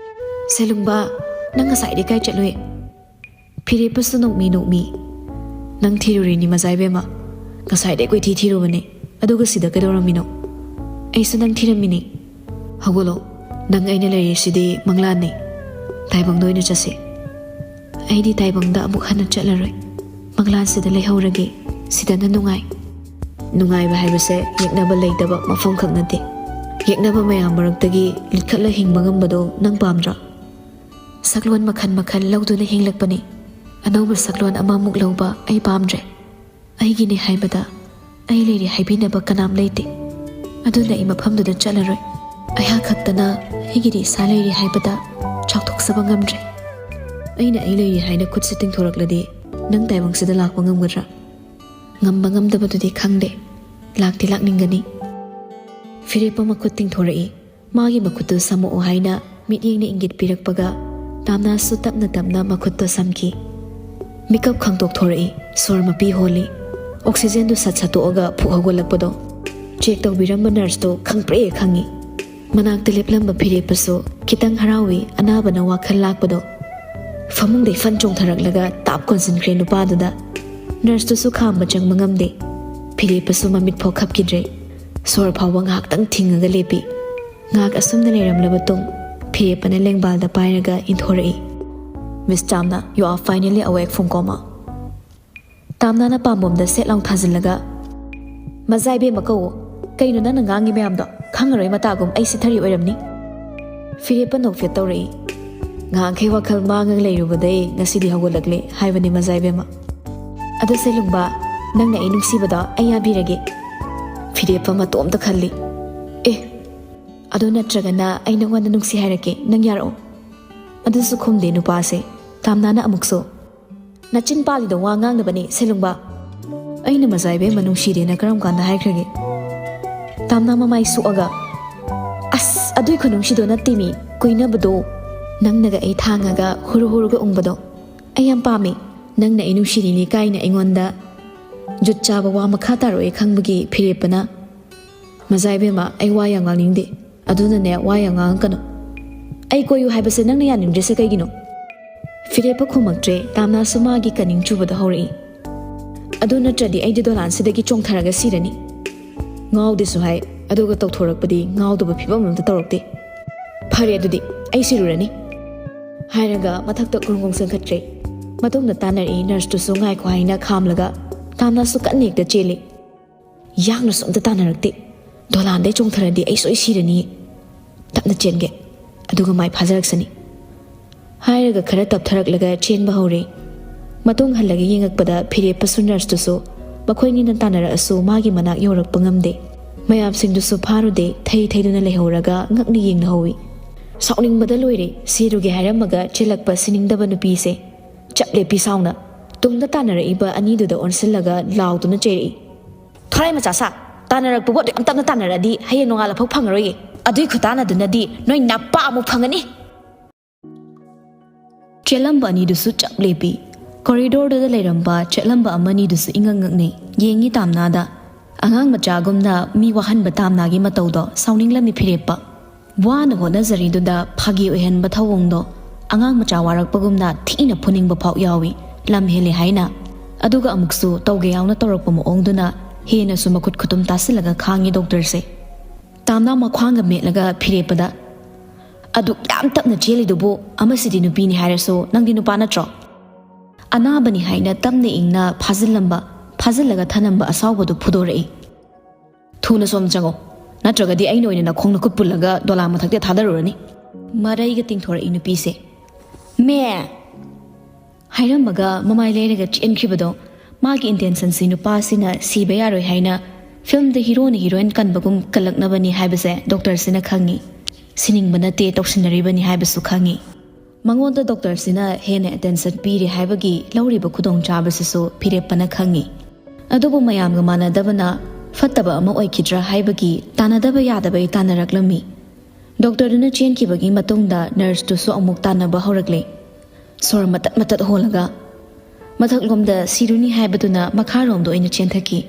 "ꯁꯦꯂꯨꯡꯕ, ꯅꯪ ꯉꯁꯥꯏꯗꯤ ꯀꯥꯏ ꯆꯠꯂꯨꯏ?" ꯐꯤꯔꯦꯞꯄꯁꯨ ꯅꯣꯛꯃꯤ ꯅꯣꯛꯃꯤ꯫ "ꯅꯪ ꯊꯤꯔꯨꯔꯤꯅꯤ ꯃꯖꯥ ꯏꯕꯦꯝꯃ꯫ ꯉꯁꯥꯏꯗꯩ ꯀꯣꯏꯊꯤ ꯊꯤꯔꯨꯕꯅꯦ꯫ ꯑꯗꯨꯒ ꯁꯤꯗ ꯀꯩꯗꯧꯔꯝꯃꯤꯅꯣ?" "ꯑꯩꯁꯨ ꯅꯪ ꯊꯤꯔꯝꯃꯤꯅꯤ꯫" "ꯍꯧꯒꯠꯂꯣ꯫ ꯅꯪ ꯑꯩꯅ ꯂꯩꯔꯤꯁꯤꯗꯤ ꯃꯪꯂꯥꯟꯅꯤ꯫ ꯇꯥꯏꯕꯪꯗ ꯑꯣꯏꯅ ꯆꯠꯁꯤ꯫" "ꯑꯩꯗꯤ ꯇꯥꯏꯕꯪꯗ ꯑꯃꯨꯛ ꯍꯟꯅ ꯆꯠꯂꯔꯣꯏ꯫ ꯃꯪꯂꯥꯟꯁꯤꯗ ꯂꯩꯍꯧꯔꯒꯦ꯫ ꯁꯤꯗꯅ ꯅꯨꯡꯉꯥꯏ꯫" ꯅꯨꯡꯉꯥꯏꯕ ꯍꯥꯏꯕꯁꯦ ꯌꯦꯛꯅꯕ ꯂꯩꯇꯕ ꯃꯐꯝꯈꯛ ꯅꯠꯇꯦ꯫ ꯌꯦꯛꯅꯕ ꯃꯌꯥꯝ ꯃꯔꯛꯇꯒꯤ ꯂꯤꯠꯈꯠꯂ ꯍꯤꯡꯕ ꯉꯝꯕꯗꯣ ꯅꯪ ꯄꯥꯝꯗ꯭ꯔꯥ? ꯁꯛꯂꯣꯟ ꯃꯈꯜ ꯃꯈꯜ ꯂꯧꯗꯨꯅ ꯍꯤꯡꯂꯛꯄꯅꯤ꯫ ꯑꯅꯧꯕ ꯁꯛꯂꯣꯟ ꯑꯃꯃꯨꯛ ꯂꯧꯕ ꯑꯩ ꯄꯥꯝꯗ꯭ꯔꯦ꯫ ꯑꯩꯒꯤꯅꯦ ꯍꯥꯏꯕꯗ ꯑꯩ ꯂꯩꯔꯦ ꯍꯥꯏꯕꯤꯅꯕ ꯀꯅꯥꯝ ꯂꯩꯇꯦ꯫ ꯑꯗꯨꯅ ꯑꯩ ꯃꯐꯝꯗꯨꯗ ꯆꯠꯂꯔꯣꯏ꯫ ꯑꯩꯍꯥꯛ ꯈꯛꯇꯅ ꯑꯩꯒꯤꯗꯤ ꯏꯁꯥ ꯂꯩꯔꯦ ꯍꯥꯏꯕꯗ ꯆꯥꯎꯊꯣꯛꯆꯕ ꯉꯝꯗ꯭ꯔꯦ꯫ ꯑꯩꯅ ꯑꯩ ꯂꯩꯔꯦ ꯍꯥꯏꯅ ꯈꯨꯠꯁꯦ ꯇꯤꯡꯊꯣꯔꯛꯂꯗꯤ ꯅꯪ ꯇꯥꯏꯕꯪꯁꯤꯗ ꯂꯥꯛꯄ ꯉꯝꯒꯗ꯭ꯔꯥ? ꯉꯝꯕ ꯉꯝꯗꯕꯗꯨꯗꯤ ꯈꯪꯗꯦ꯫ ꯂꯥꯛꯇꯤ ꯂꯥꯛꯅꯤꯡꯒꯅꯤ꯫ ꯐꯤꯔꯦꯞꯄ ꯃꯈꯨꯠ ꯇꯤꯡꯊꯣꯔꯛꯏ꯫ ꯃꯥꯒꯤ ꯃꯈꯨꯠꯇꯨ ꯁꯝꯃꯛꯑꯣ ꯍꯥꯏꯅ ꯃꯤꯠꯌꯦꯡꯅ ꯏꯪꯒꯤꯠ ꯄꯤꯔꯛꯄꯒ ꯇꯥꯝꯅꯥꯁꯨ ꯇꯞꯅ ꯇꯞꯅ ꯃꯈꯨꯠꯇꯣ ꯁꯝꯈꯤ꯫ ꯃꯤꯀꯞ ꯈꯪꯗꯣꯛꯊꯣꯔꯛꯏ꯫ ꯁꯣꯔ ꯃꯄꯤ ꯍꯣꯜꯂꯤ꯫ ꯑꯣꯛꯁꯤꯖꯦꯟꯗꯨ ꯁꯠ ꯁꯠꯇꯣꯛꯑꯒ ꯐꯨꯛ ꯍꯧꯒꯠꯂꯛꯄꯗꯣ ꯆꯦꯛ ꯇꯧꯕꯤꯔꯝꯕ ꯅꯔꯁꯇꯣ ꯈꯪꯄ꯭ꯔꯦꯛ ꯈꯪꯉꯤ꯫ ꯃꯅꯥꯛꯇ ꯂꯦꯞꯂꯝꯕ ꯐꯤꯔꯦꯞꯄꯁꯨ ꯈꯤꯇꯪ ꯍꯔꯥꯎꯏ, ꯑꯅꯥꯕꯅ ꯋꯥꯈꯜ ꯂꯥꯛꯄꯗꯣ꯫ ꯐꯃꯨꯡꯗꯩ ꯐꯟ ꯆꯣꯡꯊꯔꯛꯂꯒ ꯇꯥꯞ ꯀꯣꯟꯁꯤꯟꯈ꯭ꯔꯦ ꯅꯨꯄꯥꯗꯨꯗ꯫ ꯅꯔꯁꯇꯨꯁꯨ ꯈꯥꯝꯕ ꯆꯪꯕ ꯉꯝꯗꯦ꯫ ꯐꯤꯔꯦꯞꯄꯁꯨ ꯃꯃꯤꯠ ꯐꯥꯎ ꯈꯞꯈꯤꯗ꯭ꯔꯦ꯫ ꯁꯣꯔ ꯐꯥꯎꯕ ꯉꯥꯏꯍꯥꯛꯇꯪ ꯊꯤꯡꯉꯒ ꯂꯦꯞꯄꯤ꯫ ꯉꯥꯏꯍꯥꯛ ꯑꯁꯨꯝꯅ ꯂꯩꯔꯝꯂꯕ ꯇꯨꯡ ꯐꯤꯔꯦꯞꯄꯅ ꯂꯦꯡꯕꯥꯜꯗ ꯄꯥꯏꯔꯒ ꯏꯟꯊꯣꯔꯛꯏ꯫ "Miss Tamna, you are finally awake from coma." ꯇꯥꯝꯅꯥꯅ ꯄꯥꯝꯕꯣꯝꯗ ꯁꯦꯠ ꯂꯥꯎ ꯊꯥꯖꯤꯜꯂꯒ, "ꯃꯖꯥ ꯏꯕꯦꯝꯃ ꯀꯧꯋꯣ꯫ ꯀꯩꯅꯣ ꯅꯪꯅ ꯉꯥꯡꯉꯤ ꯃꯌꯥꯝꯗꯣ? ꯈꯪꯉꯔꯣꯏ ꯃꯇꯥꯒꯨꯝ ꯑꯩ ꯁꯤꯊꯔꯤ ꯑꯣꯏꯔꯝꯅꯤ?" ꯐꯤꯔꯦꯞꯄ ꯅꯣꯛꯐꯦꯠ ꯇꯧꯔꯛꯏ꯫ "ꯉꯍꯥꯟꯈꯩ ꯋꯥꯈꯜ ꯃꯥꯡꯉꯒ ꯂꯩꯔꯨꯕꯗꯩ ꯉꯁꯤꯗꯤ ꯍꯧꯒꯠꯂꯛꯂꯦ ꯍꯥꯏꯕꯅꯤ ꯃꯖꯥ ꯏꯕꯦꯝꯃ꯫ ꯑꯗꯣ ꯁꯦꯂꯨꯡꯕ, ꯅꯪꯅ ꯑꯩ ꯅꯨꯡꯁꯤꯕꯗꯣ ꯑꯩ ꯌꯥꯕꯤꯔꯒꯦ?" ꯐꯤꯔꯦꯞꯄ ꯃꯇꯣꯝꯇ ꯈꯜꯂꯤ꯫ "ꯑꯦ, ꯑꯗꯣ ꯅꯠꯇ꯭ꯔꯒꯅ ꯑꯩ ꯅꯉꯣꯟꯗ ꯅꯨꯡꯁꯤ ꯍꯥꯏꯔꯛꯀꯦ, ꯅꯪ ꯌꯥꯔꯛꯑꯣ?" ꯑꯗꯨꯁꯨ ꯈꯨꯝꯗꯦ ꯅꯨꯄꯥꯁꯦ꯫ ꯇꯥꯝꯅꯥꯅ ꯑꯃꯨꯛꯁꯨ, "ꯅꯆꯤꯟ ꯄꯥꯜꯂꯤꯗꯣ ꯋꯥ ꯉꯥꯡꯅꯕꯅꯤ ꯁꯦꯂꯨꯡꯕ꯫ ꯑꯩꯅ ꯃꯖꯥ ꯏꯕꯦꯝꯃ ꯅꯨꯡꯁꯤꯗꯦꯅ ꯀꯔꯝ ꯀꯥꯟꯗ ꯍꯥꯏꯈ꯭ꯔꯒꯦ?" ꯇꯥꯝꯅꯥ ꯃꯃꯥꯏ ꯁꯣꯛꯑꯒ, "ꯑꯁ, ꯑꯗꯨꯏ ꯈꯨꯅꯨꯡꯁꯤꯗꯣ ꯅꯠꯇꯦꯃꯤ, ꯀꯣꯏꯅꯕꯗꯣ꯫ ꯅꯪꯅꯒ ꯑꯩ ꯊꯥꯡꯉꯒ ꯍꯨꯔꯨ ꯍꯨꯔꯨꯒ ꯎꯪꯕꯗꯣ ꯑꯩ ꯌꯥꯝ ꯄꯥꯝꯃꯤ꯫ ꯅꯪꯅ ꯑꯩ ꯅꯨꯡꯁꯤꯔꯤꯅꯤ ꯀꯥꯏꯅ ꯑꯩꯉꯣꯟꯗ ꯖꯨꯠ ꯆꯥꯕ ꯋꯥ ꯃꯈꯥ ꯇꯥꯔꯛꯑꯣꯏ ꯈꯪꯕꯒꯤ ꯐꯤꯔꯦꯞꯄꯅ, ꯃꯖꯥ ꯏꯕꯦꯝꯃ, ꯑꯩ ꯋꯥ ꯌꯥꯝ ꯉꯥꯡꯅꯤꯡꯗꯦ꯫ ꯑꯗꯨꯅꯅꯦ, ꯋꯥ ꯌꯥꯝ ꯉꯥꯡꯉꯛꯀꯅꯨ꯫ ꯑꯩ ꯀꯣꯏꯌꯨ ꯍꯥꯏꯕꯁꯦ ꯅꯪꯅ ꯌꯥꯅꯤꯡꯗ꯭ꯔꯤꯁꯦ ꯀꯩꯒꯤꯅꯣ?" ꯐꯤꯔꯦꯞꯄ ꯈꯨꯝꯃꯛꯇ꯭ꯔꯦ꯫ ꯇꯥꯝꯅꯥꯁꯨ ꯃꯥꯒꯤ ꯀꯅꯤꯡ ꯆꯨꯕꯗꯣ ꯍꯧꯔꯛꯏ꯫ "ꯑꯗꯨ ꯅꯠꯇ꯭ꯔꯗꯤ ꯑꯩꯗꯤ ꯗꯣꯂꯥꯟꯁꯤꯗꯒꯤ ꯆꯣꯡꯊꯔꯒ ꯁꯤꯔꯅꯤ꯫ ꯉꯥꯎꯗꯦꯁꯨ ꯍꯥꯏ, ꯑꯗꯨꯒ ꯇꯧꯊꯣꯔꯛꯄꯗꯤ ꯉꯥꯎꯗꯕ ꯐꯤꯕꯝ ꯑꯃꯇ ꯇꯧꯔꯛꯇꯦ꯫ ꯐꯔꯦ ꯑꯗꯨꯗꯤ, ꯑꯩ ꯁꯤꯔꯨꯔꯅꯤ," ꯍꯥꯏꯔꯒ ꯃꯊꯛꯇ ꯒ꯭ꯔꯣꯡ ꯒ꯭ꯔꯣꯡ ꯆꯦꯟꯈꯠꯈ꯭ꯔꯦ꯫ ꯃꯇꯨꯡꯗ ꯇꯥꯟꯅꯔꯛꯏ ꯅꯔꯁꯇꯨꯁꯨ ꯉꯥꯏꯈꯣ ꯍꯥꯏꯅ ꯈꯥꯝꯂꯒ ꯇꯥꯝꯅꯥꯁꯨ ꯀꯟꯅ ꯍꯦꯛꯇ ꯆꯦꯜꯂꯤ꯫ ꯌꯥꯡꯅꯁꯨ ꯑꯝꯇ ꯇꯥꯟꯅꯔꯛꯇꯦ꯫ "ꯗꯣꯂꯥꯟꯗꯩ ꯆꯣꯡꯊꯔꯗꯤ ꯑꯩ ꯁꯣꯏ ꯁꯤꯔꯅꯤ꯫ ꯇꯞꯅ ꯆꯦꯟꯒꯦ, ꯑꯗꯨꯒ ꯃꯥꯏ ꯐꯥꯖꯔꯛꯁꯅꯤ," ꯍꯥꯏꯔꯒ ꯈꯔ ꯇꯞꯊꯔꯛꯂꯒ ꯆꯦꯟꯕ ꯍꯧꯔꯦ꯫ ꯃꯇꯨꯡ ꯍꯜꯂꯒ ꯌꯦꯡꯉꯛꯄꯗ ꯐꯤꯔꯦꯞꯄꯁꯨ ꯅꯔꯁꯇꯨꯁꯨ ꯃꯈꯣꯏꯅꯤꯅ ꯇꯥꯟꯅꯔꯛꯑꯁꯨ ꯃꯥꯒꯤ ꯃꯅꯥꯛ ꯌꯧꯔꯛꯄ ꯉꯝꯗꯦ꯫ ꯃꯌꯥꯝꯁꯤꯡꯗꯨꯁꯨ ꯐꯥꯔꯨꯗꯦ, ꯊꯩ ꯊꯩꯗꯨꯅ ꯂꯩꯍꯧꯔꯒ ꯉꯛꯅ ꯌꯦꯡꯅꯍꯧꯏ꯫ ꯁꯥꯎꯅꯤꯡꯕꯗ ꯂꯣꯏꯔꯦ꯫ ꯁꯤꯔꯨꯒꯦ ꯍꯥꯏꯔꯝꯃꯒ ꯆꯦꯜꯂꯛꯄ ꯁꯤꯅꯤꯡꯗꯕ ꯅꯨꯄꯤꯁꯦ꯫ ꯆꯞ ꯂꯦꯞꯄꯤ ꯁꯥꯎꯅ꯫ ꯇꯨꯡꯗ ꯇꯥꯟꯅꯔꯛꯏꯕ ꯑꯅꯤꯗꯨꯗ ꯑꯣꯟꯁꯤꯜꯂꯒ ꯂꯥꯎꯗꯨꯅ ꯆꯩꯔꯛꯏ꯫ "ꯊꯣꯔꯥꯏ ꯃꯆꯥ ꯁꯥ, ꯇꯥꯟꯅꯔꯛꯄꯕꯨ ꯑꯗꯨ ꯌꯥꯝ ꯇꯞꯅ ꯇꯥꯟꯅꯔꯗꯤ ꯍꯌꯦꯡ ꯅꯣꯡꯉꯥꯜꯂꯐꯥꯎ ꯐꯪꯉꯔꯣꯏꯌꯦ꯫ ꯑꯗꯨꯏ ꯈꯨꯇꯥꯟꯅꯗꯨꯅꯗꯤ ꯅꯣꯏ ꯅꯄꯥ ꯑꯃꯨꯛ ꯐꯪꯉꯅꯤ꯫ ꯆꯦꯜꯂꯝꯕ ꯑꯅꯤꯗꯨꯁꯨ ꯆꯞ ꯂꯦꯞꯄꯤ꯫ ꯀꯣꯔꯤꯗꯣꯔꯗꯨꯗ ꯂꯩꯔꯝꯕ ꯆꯦꯜꯂꯝꯕ ꯑꯃꯅꯤꯗꯨꯁꯨ ꯏꯉꯛ ꯉꯛꯅꯩ꯫ ꯌꯦꯡꯉꯤ ꯇꯥꯝꯅꯥꯗ꯫ ꯑꯉꯥꯡ ꯃꯆꯥꯒꯨꯝꯅ ꯃꯤ ꯋꯥꯍꯟꯕ ꯇꯥꯝꯅꯥꯒꯤ ꯃꯇꯧꯗꯣ ꯁꯥꯎꯅꯤꯡꯂꯝꯃꯤ ꯐꯤꯔꯦꯞꯄ꯫ ꯋꯥꯅ ꯍꯣꯠꯅꯖꯔꯤꯗꯨꯗ ꯐꯥꯒꯤ ꯑꯣꯏꯍꯟꯕ ꯊꯧꯑꯣꯡꯗꯣ ꯑꯉꯥꯡ ꯃꯆꯥ ꯋꯥꯔꯛꯄꯒꯨꯝꯅ ꯊꯤꯅ ꯐꯨꯅꯤꯡꯕ ꯐꯥꯎ ꯌꯥꯎꯏ꯫ ꯂꯝ ꯍꯦꯜꯂꯦ ꯍꯥꯏꯅ꯫ ꯑꯗꯨꯒ ꯑꯃꯨꯛꯁꯨ ꯇꯧꯒꯦ ꯌꯥꯎꯅ ꯇꯧꯔꯛꯄ ꯃꯑꯣꯡꯗꯨꯅ ꯍꯦꯟꯅꯁꯨ ꯃꯈꯨꯠ ꯈꯨꯇꯨꯝ ꯇꯥꯁꯤꯜꯂꯒ ꯈꯥꯡꯉꯤ ꯗꯣꯛꯇꯔꯁꯦ꯫ ꯇꯥꯝꯅꯥ ꯃꯈ꯭ꯋꯥꯡꯒ ꯃꯦꯠꯂꯒ ꯐꯤꯔꯦꯞꯄꯗ, "ꯑꯗꯨꯛ ꯌꯥꯝ ꯇꯞꯅ ꯆꯦꯜꯂꯤꯗꯨꯕꯨ ꯑꯃꯁꯤꯗꯤ ꯅꯨꯄꯤꯅꯤ ꯍꯥꯏꯔꯁꯨ ꯅꯪꯗꯤ ꯅꯨꯄꯥ ꯅꯠꯇ꯭ꯔꯣ? ꯑꯅꯥꯕꯅꯤ ꯍꯥꯏꯅ ꯇꯞꯅ ꯏꯪꯅ ꯐꯥꯖꯤꯜꯂꯝꯕ, ꯐꯥꯖꯤꯜꯂꯒ ꯊꯅꯝꯕ ꯑꯁꯥꯎꯕꯗꯨ ꯐꯨꯗꯣꯔꯛꯏ꯫ ꯊꯨꯅ ꯁꯣꯝ ꯆꯪꯉꯣ, ꯅꯠꯇ꯭ꯔꯒꯗꯤ ꯑꯩꯅ ꯑꯣꯏꯅ ꯅꯈꯣꯡ ꯅꯈꯨꯠ ꯄꯨꯜꯂꯒ ꯗꯣꯂꯥ ꯃꯊꯛꯇ ꯊꯥꯗꯔꯨꯔꯅꯤ"꯫ ꯃꯔꯩꯒ ꯇꯤꯡꯊꯣꯔꯛꯏ ꯅꯨꯄꯤꯁꯦ꯫ "ꯃꯦ!" ꯍꯥꯏꯔꯝꯃꯒ ꯃꯃꯥꯏ ꯂꯩꯔꯒ ꯆꯦꯟꯈꯤꯕꯗꯣ, ꯃꯥꯒꯤ intentionꯁꯤ ꯅꯨꯄꯥꯁꯤꯅ ꯁꯤꯕ ꯌꯥꯔꯣꯏ ꯍꯥꯏꯅ ꯐꯤꯂꯝꯗ ꯍꯤꯔꯣꯅ ꯍꯤꯔꯣꯏꯟ ꯀꯟꯕꯒꯨꯝ ꯀꯜꯂꯛꯅꯕꯅꯤ ꯍꯥꯏꯕꯁꯦ ꯗꯣꯛꯇꯔꯁꯤꯅ ꯈꯪꯉꯤ꯫ ꯁꯤꯅꯤꯡꯕ ꯅꯠꯇꯦ ꯇꯧꯁꯤꯟꯅꯔꯤꯕꯅꯤ ꯍꯥꯏꯕꯁꯨ ꯈꯪꯉꯤ꯫ ꯃꯉꯣꯟꯗ ꯗꯣꯛꯇꯔꯁꯤꯅ ꯍꯦꯟꯅ attention ꯄꯤꯔꯦ ꯍꯥꯏꯕꯒꯤ ꯂꯧꯔꯤꯕ ꯈꯨꯗꯣꯡꯆꯥꯕꯁꯤꯁꯨ ꯐꯤꯔꯦꯞꯄꯅ ꯈꯪꯉꯤ꯫ ꯑꯗꯨꯕꯨ ꯃꯌꯥꯝꯒ ꯃꯥꯟꯅꯗꯕꯅ ꯐꯠꯇꯕ ꯑꯃ ꯑꯣꯏꯈꯤꯗ꯭ꯔꯥ ꯍꯥꯏꯕꯒꯤ ꯇꯥꯟꯅꯗꯕ ꯌꯥꯗꯕꯩ ꯇꯥꯟꯅꯔꯛꯂꯝꯃꯤ꯫ ꯗꯣꯛꯇꯔꯗꯨꯅ ꯆꯦꯟꯈꯤꯕꯒꯤ ꯃꯇꯨꯡꯗ ꯅꯔꯁꯇꯨꯁꯨ ꯑꯃꯨꯛ ꯇꯥꯟꯅꯕ ꯍꯧꯔꯛꯂꯦ꯫ ꯁꯣꯔ ꯃꯇꯠ ꯃꯇꯠ ꯍꯣꯜꯂꯒ꯫ ꯃꯊꯛꯂꯣꯝꯗ ꯁꯤꯔꯨꯅꯤ ꯍꯥꯏꯕꯗꯨꯅ ꯃꯈꯥꯔꯣꯝꯗ ꯑꯣꯏꯅ ꯆꯦꯟꯊꯈꯤ꯫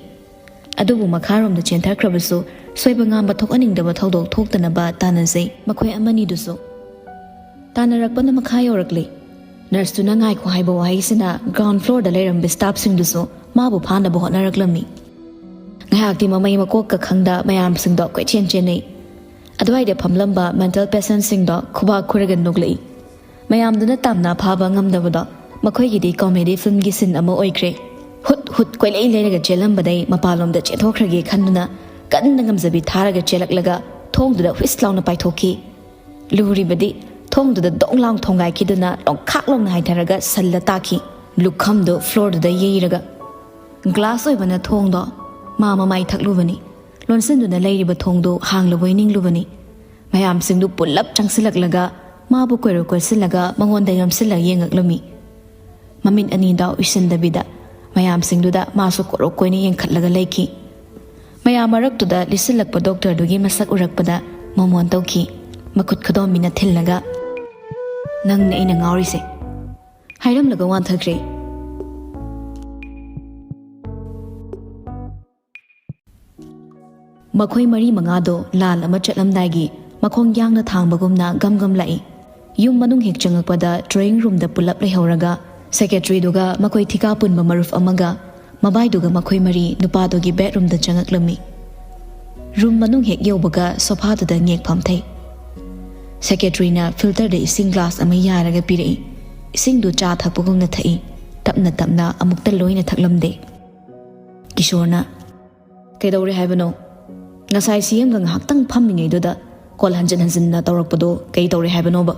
ꯑꯗꯨꯕꯨ ꯃꯈꯥꯔꯣꯝꯗ ꯆꯦꯟꯊꯈ꯭ꯔꯕꯁꯨ ꯁꯣꯏꯕ ꯉꯥꯝꯕ ꯊꯣꯛꯍꯟꯅꯤꯡꯗꯕ ꯊꯧꯗꯣꯛ ꯊꯣꯛꯇꯅꯕ ꯇꯥꯟꯅꯖꯩ ꯃꯈꯣꯏ ꯑꯃꯅꯤꯗꯨꯁꯨ꯫ ꯇꯥꯟꯅꯔꯛꯄꯅ ꯃꯈꯥ ꯌꯧꯔꯛꯂꯤ꯫ ꯅꯔꯁꯇꯨꯅ "ꯉꯥꯏꯈꯣ" ꯍꯥꯏꯕ ꯋꯥꯍꯩꯁꯤꯅ ground floorꯗ ꯂꯩꯔꯝꯕ staffꯁꯤꯡꯗꯨꯁꯨ ꯃꯥꯕꯨ ꯐꯥꯅꯕ ꯍꯣꯠꯅꯔꯛꯂꯝꯃꯤ꯫ ꯉꯥꯏꯍꯥꯛꯇꯤ ꯃꯃꯩ ꯃꯀꯣꯛꯀ ꯈꯪꯗ ꯃꯌꯥꯝꯁꯤꯡꯗꯣ ꯀꯣꯏꯆꯦꯟ ꯆꯦꯟꯅꯩ꯫ ꯑꯗꯨꯋꯥꯏꯗ ꯐꯝꯂꯝꯕ mental patientꯁꯤꯡꯗꯣ ꯈꯨꯕꯥꯛ ꯈꯨꯔꯒ ꯅꯣꯛꯂꯛꯏ꯫ ꯃꯌꯥꯝꯗꯨꯅ ꯇꯥꯝꯅꯥ ꯐꯥꯕ ꯉꯝꯗꯕꯗꯣ ꯃꯈꯣꯏꯒꯤꯗꯤ comedy filmꯒꯤ scene ꯑꯃ ꯑꯣꯏꯈ꯭ꯔꯦ꯫ ꯍꯨꯠ ꯍꯨꯠ ꯀꯣꯏꯂꯩ ꯂꯩꯔꯒ ꯆꯦꯜꯂꯝꯕꯗꯩ ꯃꯄꯥꯟꯂꯣꯝꯗ ꯆꯦꯟꯊꯣꯛꯈ꯭ꯔꯒꯦ ꯈꯟꯗꯨꯅ ꯀꯟꯅ ꯉꯝꯖꯕꯤ ꯊꯥꯔꯒ ꯆꯦꯜꯂꯛꯂꯒ ꯊꯣꯡꯗꯨꯗ ꯍꯨꯏꯁ ꯂꯥꯎꯅ ꯄꯥꯏꯊꯣꯛꯈꯤ꯫ ꯂꯨꯔꯤꯕꯗꯤ ꯊꯣꯡꯗꯨꯗ ꯗꯣꯡ ꯂꯥꯎ ꯊꯣꯡꯒꯥꯏꯈꯤꯗꯨꯅ ꯂꯣꯡꯈꯥꯛ ꯂꯥꯎꯅ ꯍꯥꯏꯊꯔꯒ ꯁꯜꯂ ꯇꯥꯈꯤ꯫ ꯂꯨꯈꯝꯗꯨ floorꯗꯨꯗ ꯌꯩꯔꯒ꯫ Glass ꯑꯣꯏꯕꯅ ꯊꯣꯡꯗꯣ ꯃꯥ ꯃꯃꯥꯏ ꯊꯛꯂꯨꯕꯅꯤ꯫ ꯂꯣꯟꯁꯤꯟꯗꯨꯅ ꯂꯩꯔꯤꯕ ꯊꯣꯡꯗꯨ ꯍꯥꯡꯂꯕꯣꯏ ꯅꯤꯡꯂꯨꯕꯅꯤ꯫ ꯃꯌꯥꯝꯁꯤꯡꯗꯨ ꯄꯨꯜꯂꯞ ꯆꯪꯁꯤꯜꯂꯛꯂꯒ ꯃꯥꯕꯨ ꯀꯣꯏꯔꯣ ꯀꯣꯏꯁꯤꯜꯂꯒ ꯃꯉꯣꯟꯗ ꯌꯣꯝꯁꯤꯜꯂꯒ ꯌꯦꯡꯉꯛꯂꯝꯃꯤ꯫ ꯃꯃꯤꯠ ꯑꯅꯤꯗ ꯎꯏꯁꯤꯟꯗꯕꯤꯗ ꯃꯌꯥꯝꯁꯤꯡꯗꯨꯗ ꯃꯥꯁꯨ ꯀꯣꯔꯣꯛ ꯀꯣꯏꯅ ꯌꯦꯡꯈꯠꯂꯒ ꯂꯩꯈꯤ꯫ ꯃꯌꯥꯝ ꯃꯔꯛꯇꯨꯗ ꯂꯤꯁꯤꯜꯂꯛꯄ ꯗꯣꯛꯇꯔꯗꯨꯒꯤ ꯃꯁꯛ ꯎꯔꯛꯄꯗ ꯃꯣꯃꯣꯟ ꯇꯧꯈꯤ꯫ ꯃꯈꯨꯠ ꯈꯨꯗꯣꯝꯕꯤꯅ ꯊꯤꯜꯂꯒ, "ꯅꯪꯅ ꯑꯩꯅ ꯉꯥꯎꯔꯤꯁꯦ," ꯍꯥꯏꯔꯝꯂꯒ ꯋꯥꯟꯊꯈ꯭ꯔꯦ꯫ ꯃꯈꯣꯏ ꯃꯔꯤ ꯃꯉꯥꯗꯣ ꯂꯥꯟ ꯑꯃ ꯆꯠꯂꯝꯗꯥꯏꯒꯤ ꯃꯈꯣꯡ ꯌꯥꯡꯅ ꯊꯥꯡꯕꯒꯨꯝꯅ ꯒꯝ ꯒꯝ ꯂꯥꯛꯏ꯫ ꯌꯨꯝ ꯃꯅꯨꯡ ꯍꯦꯛ ꯆꯪꯉꯛꯄꯗ ꯗ꯭ꯔꯣꯌꯤꯡ ꯔꯨꯝꯗ ꯄꯨꯂꯞ ꯂꯩꯍꯧꯔꯒ ꯁꯦꯀ꯭ꯔꯦꯇꯔꯤꯗꯨꯒ ꯃꯈꯣꯏ ꯊꯤꯀꯥ ꯄꯨꯟꯕ ꯃꯔꯨꯞ ꯑꯃꯒ ꯃꯕꯥꯏꯗꯨꯒ ꯃꯈꯣꯏ ꯃꯔꯤ ꯅꯨꯄꯥꯗꯨꯒꯤ ꯕꯦꯗꯔꯨꯝꯗ ꯆꯪꯉꯛꯂꯝꯃꯤ꯫ ꯔꯨꯝ ꯃꯅꯨꯡ ꯍꯦꯛ ꯌꯧꯕꯒ ꯁꯣꯐꯥꯗꯨꯗ ꯉꯦꯛ ꯐꯝꯊꯩ꯫ ꯁꯦꯀ꯭ꯔꯦꯇꯔꯤꯅ ꯐꯤꯜꯇꯔꯗ ꯏꯁꯤꯡ ꯒ꯭ꯂꯥꯁ ꯑꯃ ꯌꯥꯔꯒ ꯄꯤꯔꯛꯏ꯫ ꯏꯁꯤꯡꯗꯨ ꯆꯥ ꯊꯛꯄꯒꯨꯝꯅ ꯊꯛꯏ꯫ ꯇꯞꯅ ꯇꯞꯅ ꯑꯃꯨꯛꯇ ꯂꯣꯏꯅ ꯊꯛꯂꯝꯗꯦ꯫ ꯀꯤꯁꯣꯔꯅ, "ꯀꯩꯗꯧꯔꯦ ꯍꯥꯏꯕꯅꯣ? ꯉꯁꯥꯏ ꯁꯤ ꯑꯦꯝꯒ ꯉꯥꯏꯍꯥꯛꯇꯪ ꯐꯝꯃꯤꯉꯩꯗꯨꯗ ꯀꯣꯜ ꯍꯟꯖꯤꯟ ꯍꯟꯖꯤꯟꯅ ꯇꯧꯔꯛꯄꯗꯣ ꯀꯩ ꯇꯧꯔꯦ ꯍꯥꯏꯕꯅꯣꯕ?"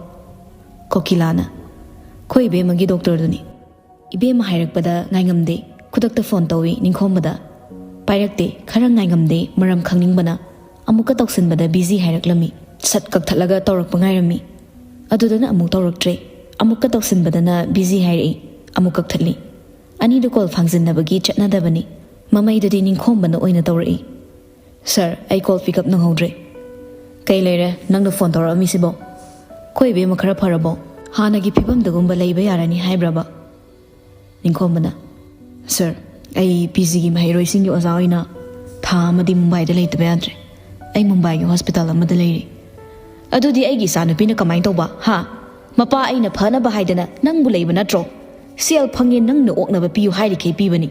ꯀꯣꯀꯤꯂꯥꯅ, "ꯑꯩꯈꯣꯏ ꯏꯕꯦꯝꯃꯒꯤ ꯗꯣꯛꯇꯔꯗꯨꯅꯤ꯫ ꯏꯕꯦꯝꯃ ꯍꯥꯏꯔꯛꯄꯗ ꯉꯥꯏꯉꯝꯗꯦ, ꯈꯨꯗꯛꯇ ꯐꯣꯟ ꯇꯧꯏ ꯅꯤꯡꯈꯣꯝꯕꯗ꯫ ꯄꯥꯏꯔꯛꯇꯦ, ꯈꯔ ꯉꯥꯏꯉꯝꯗꯦ, ꯃꯔꯝ ꯈꯪꯅꯤꯡꯕꯅ꯫ ꯑꯃꯨꯛꯀ ꯇꯧꯁꯤꯟꯕꯗ ꯕꯤꯖꯤ ꯍꯥꯏꯔꯛꯂꯝꯃꯤ꯫ ꯁꯠ ꯀꯛꯊꯠꯂꯒ ꯇꯧꯔꯛꯄ ꯉꯥꯏꯔꯝꯃꯤ꯫ ꯑꯗꯨꯗꯅ ꯑꯃꯨꯛ ꯇꯧꯔꯛꯇ꯭ꯔꯦ꯫ ꯑꯃꯨꯛꯀ ꯇꯧꯁꯤꯟꯕꯗꯅ ꯕꯤꯖꯤ ꯍꯥꯏꯔꯛꯏ꯫ ꯑꯃꯨꯛ ꯀꯛꯊꯠꯂꯤ꯫ ꯑꯅꯤꯗꯨ ꯀꯣꯜ ꯐꯥꯡꯖꯤꯟꯅꯕꯒꯤ ꯆꯠꯅꯗꯕꯅꯤ꯫ ꯃꯃꯩꯗꯨꯗꯤ ꯅꯤꯡꯈꯣꯝꯕꯅ ꯑꯣꯏꯅ ꯇꯧꯔꯛꯏ꯫ ꯁꯥꯔ, ꯑꯩ ꯀꯣꯜ ꯄꯤꯛ ꯑꯞ ꯅꯪꯍꯧꯗ꯭ꯔꯦ꯫ ꯀꯩ ꯂꯩꯔꯦ ꯅꯪꯅ ꯐꯣꯟ ꯇꯧꯔꯛꯑꯝꯃꯤꯁꯤꯕꯣ? ꯑꯩꯈꯣꯏ ꯏꯕꯦꯝꯃ ꯈꯔ ꯐꯔꯕꯣ? ꯍꯥꯟꯅꯒꯤ ꯐꯤꯕꯝꯗꯒꯨꯝꯕ ꯂꯩꯕ ꯌꯥꯔꯅꯤ ꯍꯥꯏꯕ꯭ꯔꯕ?" ꯅꯤꯡꯈꯣꯝꯕꯅ, "ꯁꯥꯔ, ꯑꯩ ꯄꯤ ꯖꯤꯒꯤ ꯃꯍꯩꯔꯣꯏꯁꯤꯡꯒꯤ ꯑꯣꯖꯥ ꯑꯣꯏꯅ ꯊꯥ ꯑꯃꯗꯤ ꯃꯨꯝꯕꯥꯏꯗ ꯂꯩꯇꯕ ꯌꯥꯗ꯭ꯔꯦ꯫ ꯑꯩ ꯃꯨꯝꯕꯥꯏꯒꯤ ꯍꯣꯁꯄꯤꯇꯥꯜ ꯑꯃꯗ ꯂꯩꯔꯤ꯫" "ꯑꯗꯨꯗꯤ ꯑꯩꯒꯤ ꯏꯆꯥꯅꯨꯄꯤꯅ ꯀꯃꯥꯏꯅ ꯇꯧꯕ, ꯍꯥ? ꯃꯄꯥ ꯑꯩꯅ ꯐꯅꯕ ꯍꯥꯏꯗꯅ ꯅꯪꯕꯨ ꯂꯩꯕ ꯅꯠꯇ꯭ꯔꯣ? ꯁꯦꯜ ꯐꯪꯉꯦ ꯅꯪꯅ ꯑꯣꯛꯅꯕ ꯄꯤꯌꯨ ꯍꯥꯏꯔꯤꯈꯩ ꯄꯤꯕꯅꯤ꯫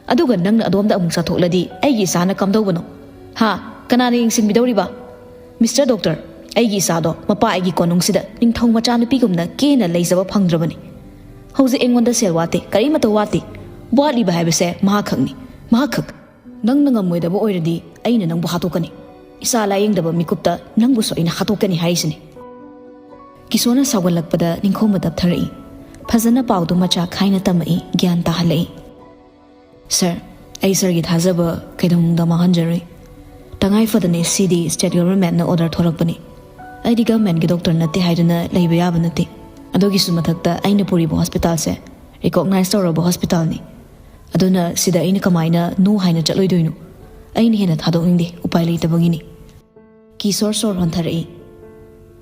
ꯑꯗꯨꯒ ꯅꯪꯅ ꯑꯗꯣꯝꯗ ꯑꯃꯨꯛ ꯆꯠꯊꯣꯛꯂꯗꯤ ꯑꯩꯒꯤ ꯏꯆꯥꯅ ꯀꯝꯗꯧꯕꯅꯣ? ꯍꯥ? ꯀꯅꯥꯅ ꯌꯦꯡꯁꯤꯟꯕꯤꯗꯧꯔꯤꯕ? ꯃꯤꯁꯇꯔ ꯗꯣꯛꯇꯔ, ꯑꯩꯒꯤ ꯏꯆꯥꯗꯣ ꯃꯄꯥ ꯑꯩꯒꯤ ꯀꯣꯅꯨꯡꯁꯤꯗ ꯅꯤꯡꯊꯧ ꯃꯆꯥꯅꯨꯄꯤꯒꯨꯝꯅ ꯀꯦꯅ ꯂꯩꯖꯕ ꯐꯪꯗ꯭ꯔꯕꯅꯤ꯫ ꯍꯧꯖꯤꯛ ꯑꯩꯉꯣꯟꯗ ꯁꯦꯜ ꯋꯥꯠꯇꯦ, ꯀꯔꯤꯃꯠꯇ ꯋꯥꯠꯇꯦ꯫ ꯋꯥꯠꯂꯤꯕ ꯍꯥꯏꯕꯁꯦ ꯃꯍꯥꯛꯈꯛꯅꯤ, ꯃꯍꯥꯛꯈꯛ꯫ ꯅꯪꯅ ꯉꯝꯃꯣꯏꯗꯕ ꯑꯣꯏꯔꯗꯤ ꯑꯩꯅ ꯅꯪꯕꯨ ꯍꯥꯠꯇꯣꯛꯀꯅꯤ꯫ ꯏꯆꯥ ꯂꯥꯌꯦꯡꯗꯕ ꯃꯤꯀꯨꯞꯇ ꯅꯪꯕꯨꯁꯨ ꯑꯩꯅ ꯍꯥꯠꯇꯣꯛꯀꯅꯤ ꯍꯥꯏꯔꯤꯁꯤꯅꯤ꯫" ꯀꯤꯁꯣꯔꯅ ꯁꯥꯎꯒꯠꯂꯛꯄꯗ ꯅꯤꯡꯈꯣꯝꯕ ꯇꯞꯊꯔꯛꯏ꯫ ꯐꯖꯅ ꯄꯥꯎꯗꯨ ꯃꯆꯥ ꯈꯥꯏꯅ ꯇꯝꯃꯛꯏ, ꯒ꯭ꯌꯥꯟ ꯇꯥꯍꯜꯂꯛꯏ꯫ "ꯁꯥꯔ, ꯑꯩ ꯁꯥꯔꯒꯤ ꯊꯥꯖꯕ ꯀꯩꯗꯧꯅꯨꯡꯗ ꯃꯥꯡꯍꯟꯖꯔꯣꯏ꯫ ꯇꯉꯥꯏ ꯐꯗꯅ ꯁꯤꯗꯤ ꯁ꯭ꯇꯦꯠ ꯒꯚꯔꯟꯃꯦꯟꯠꯅ ꯑꯣꯔꯗꯔ ꯊꯣꯔꯛꯄꯅꯤ꯫ ꯑꯩꯗꯤ ꯒꯚꯔꯟꯃꯦꯟꯠꯀꯤ ꯗꯣꯛꯇꯔ ꯅꯠꯇꯦ ꯍꯥꯏꯗꯨꯅ ꯂꯩꯕ ꯌꯥꯕ ꯅꯠꯇꯦ꯫ ꯑꯗꯨꯒꯤꯁꯨ ꯃꯊꯛꯇ ꯑꯩꯅ ꯄꯨꯔꯤꯕ ꯍꯣꯁꯄꯤꯇꯥꯜꯁꯦ ꯔꯤꯀꯣꯛꯅꯥꯏꯖ ꯇꯧꯔꯕ ꯍꯣꯁꯄꯤꯇꯥꯜꯅꯤ꯫ ꯑꯗꯨꯅ ꯁꯤꯗ ꯑꯩꯅ ꯀꯃꯥꯏꯅ "ꯅꯣ" ꯍꯥꯏꯅ ꯆꯠꯂꯣꯏꯗꯣꯏꯅꯣ? ꯑꯩꯅ ꯍꯦꯟꯅ ꯊꯥꯗꯣꯛꯅꯤꯡꯗꯦ, ꯎꯄꯥꯏ ꯂꯩꯇꯕꯒꯤꯅꯤ꯫ ꯀꯤꯁꯣꯔ ꯁꯣꯔ ꯍꯣꯟꯊꯔꯛꯏ꯫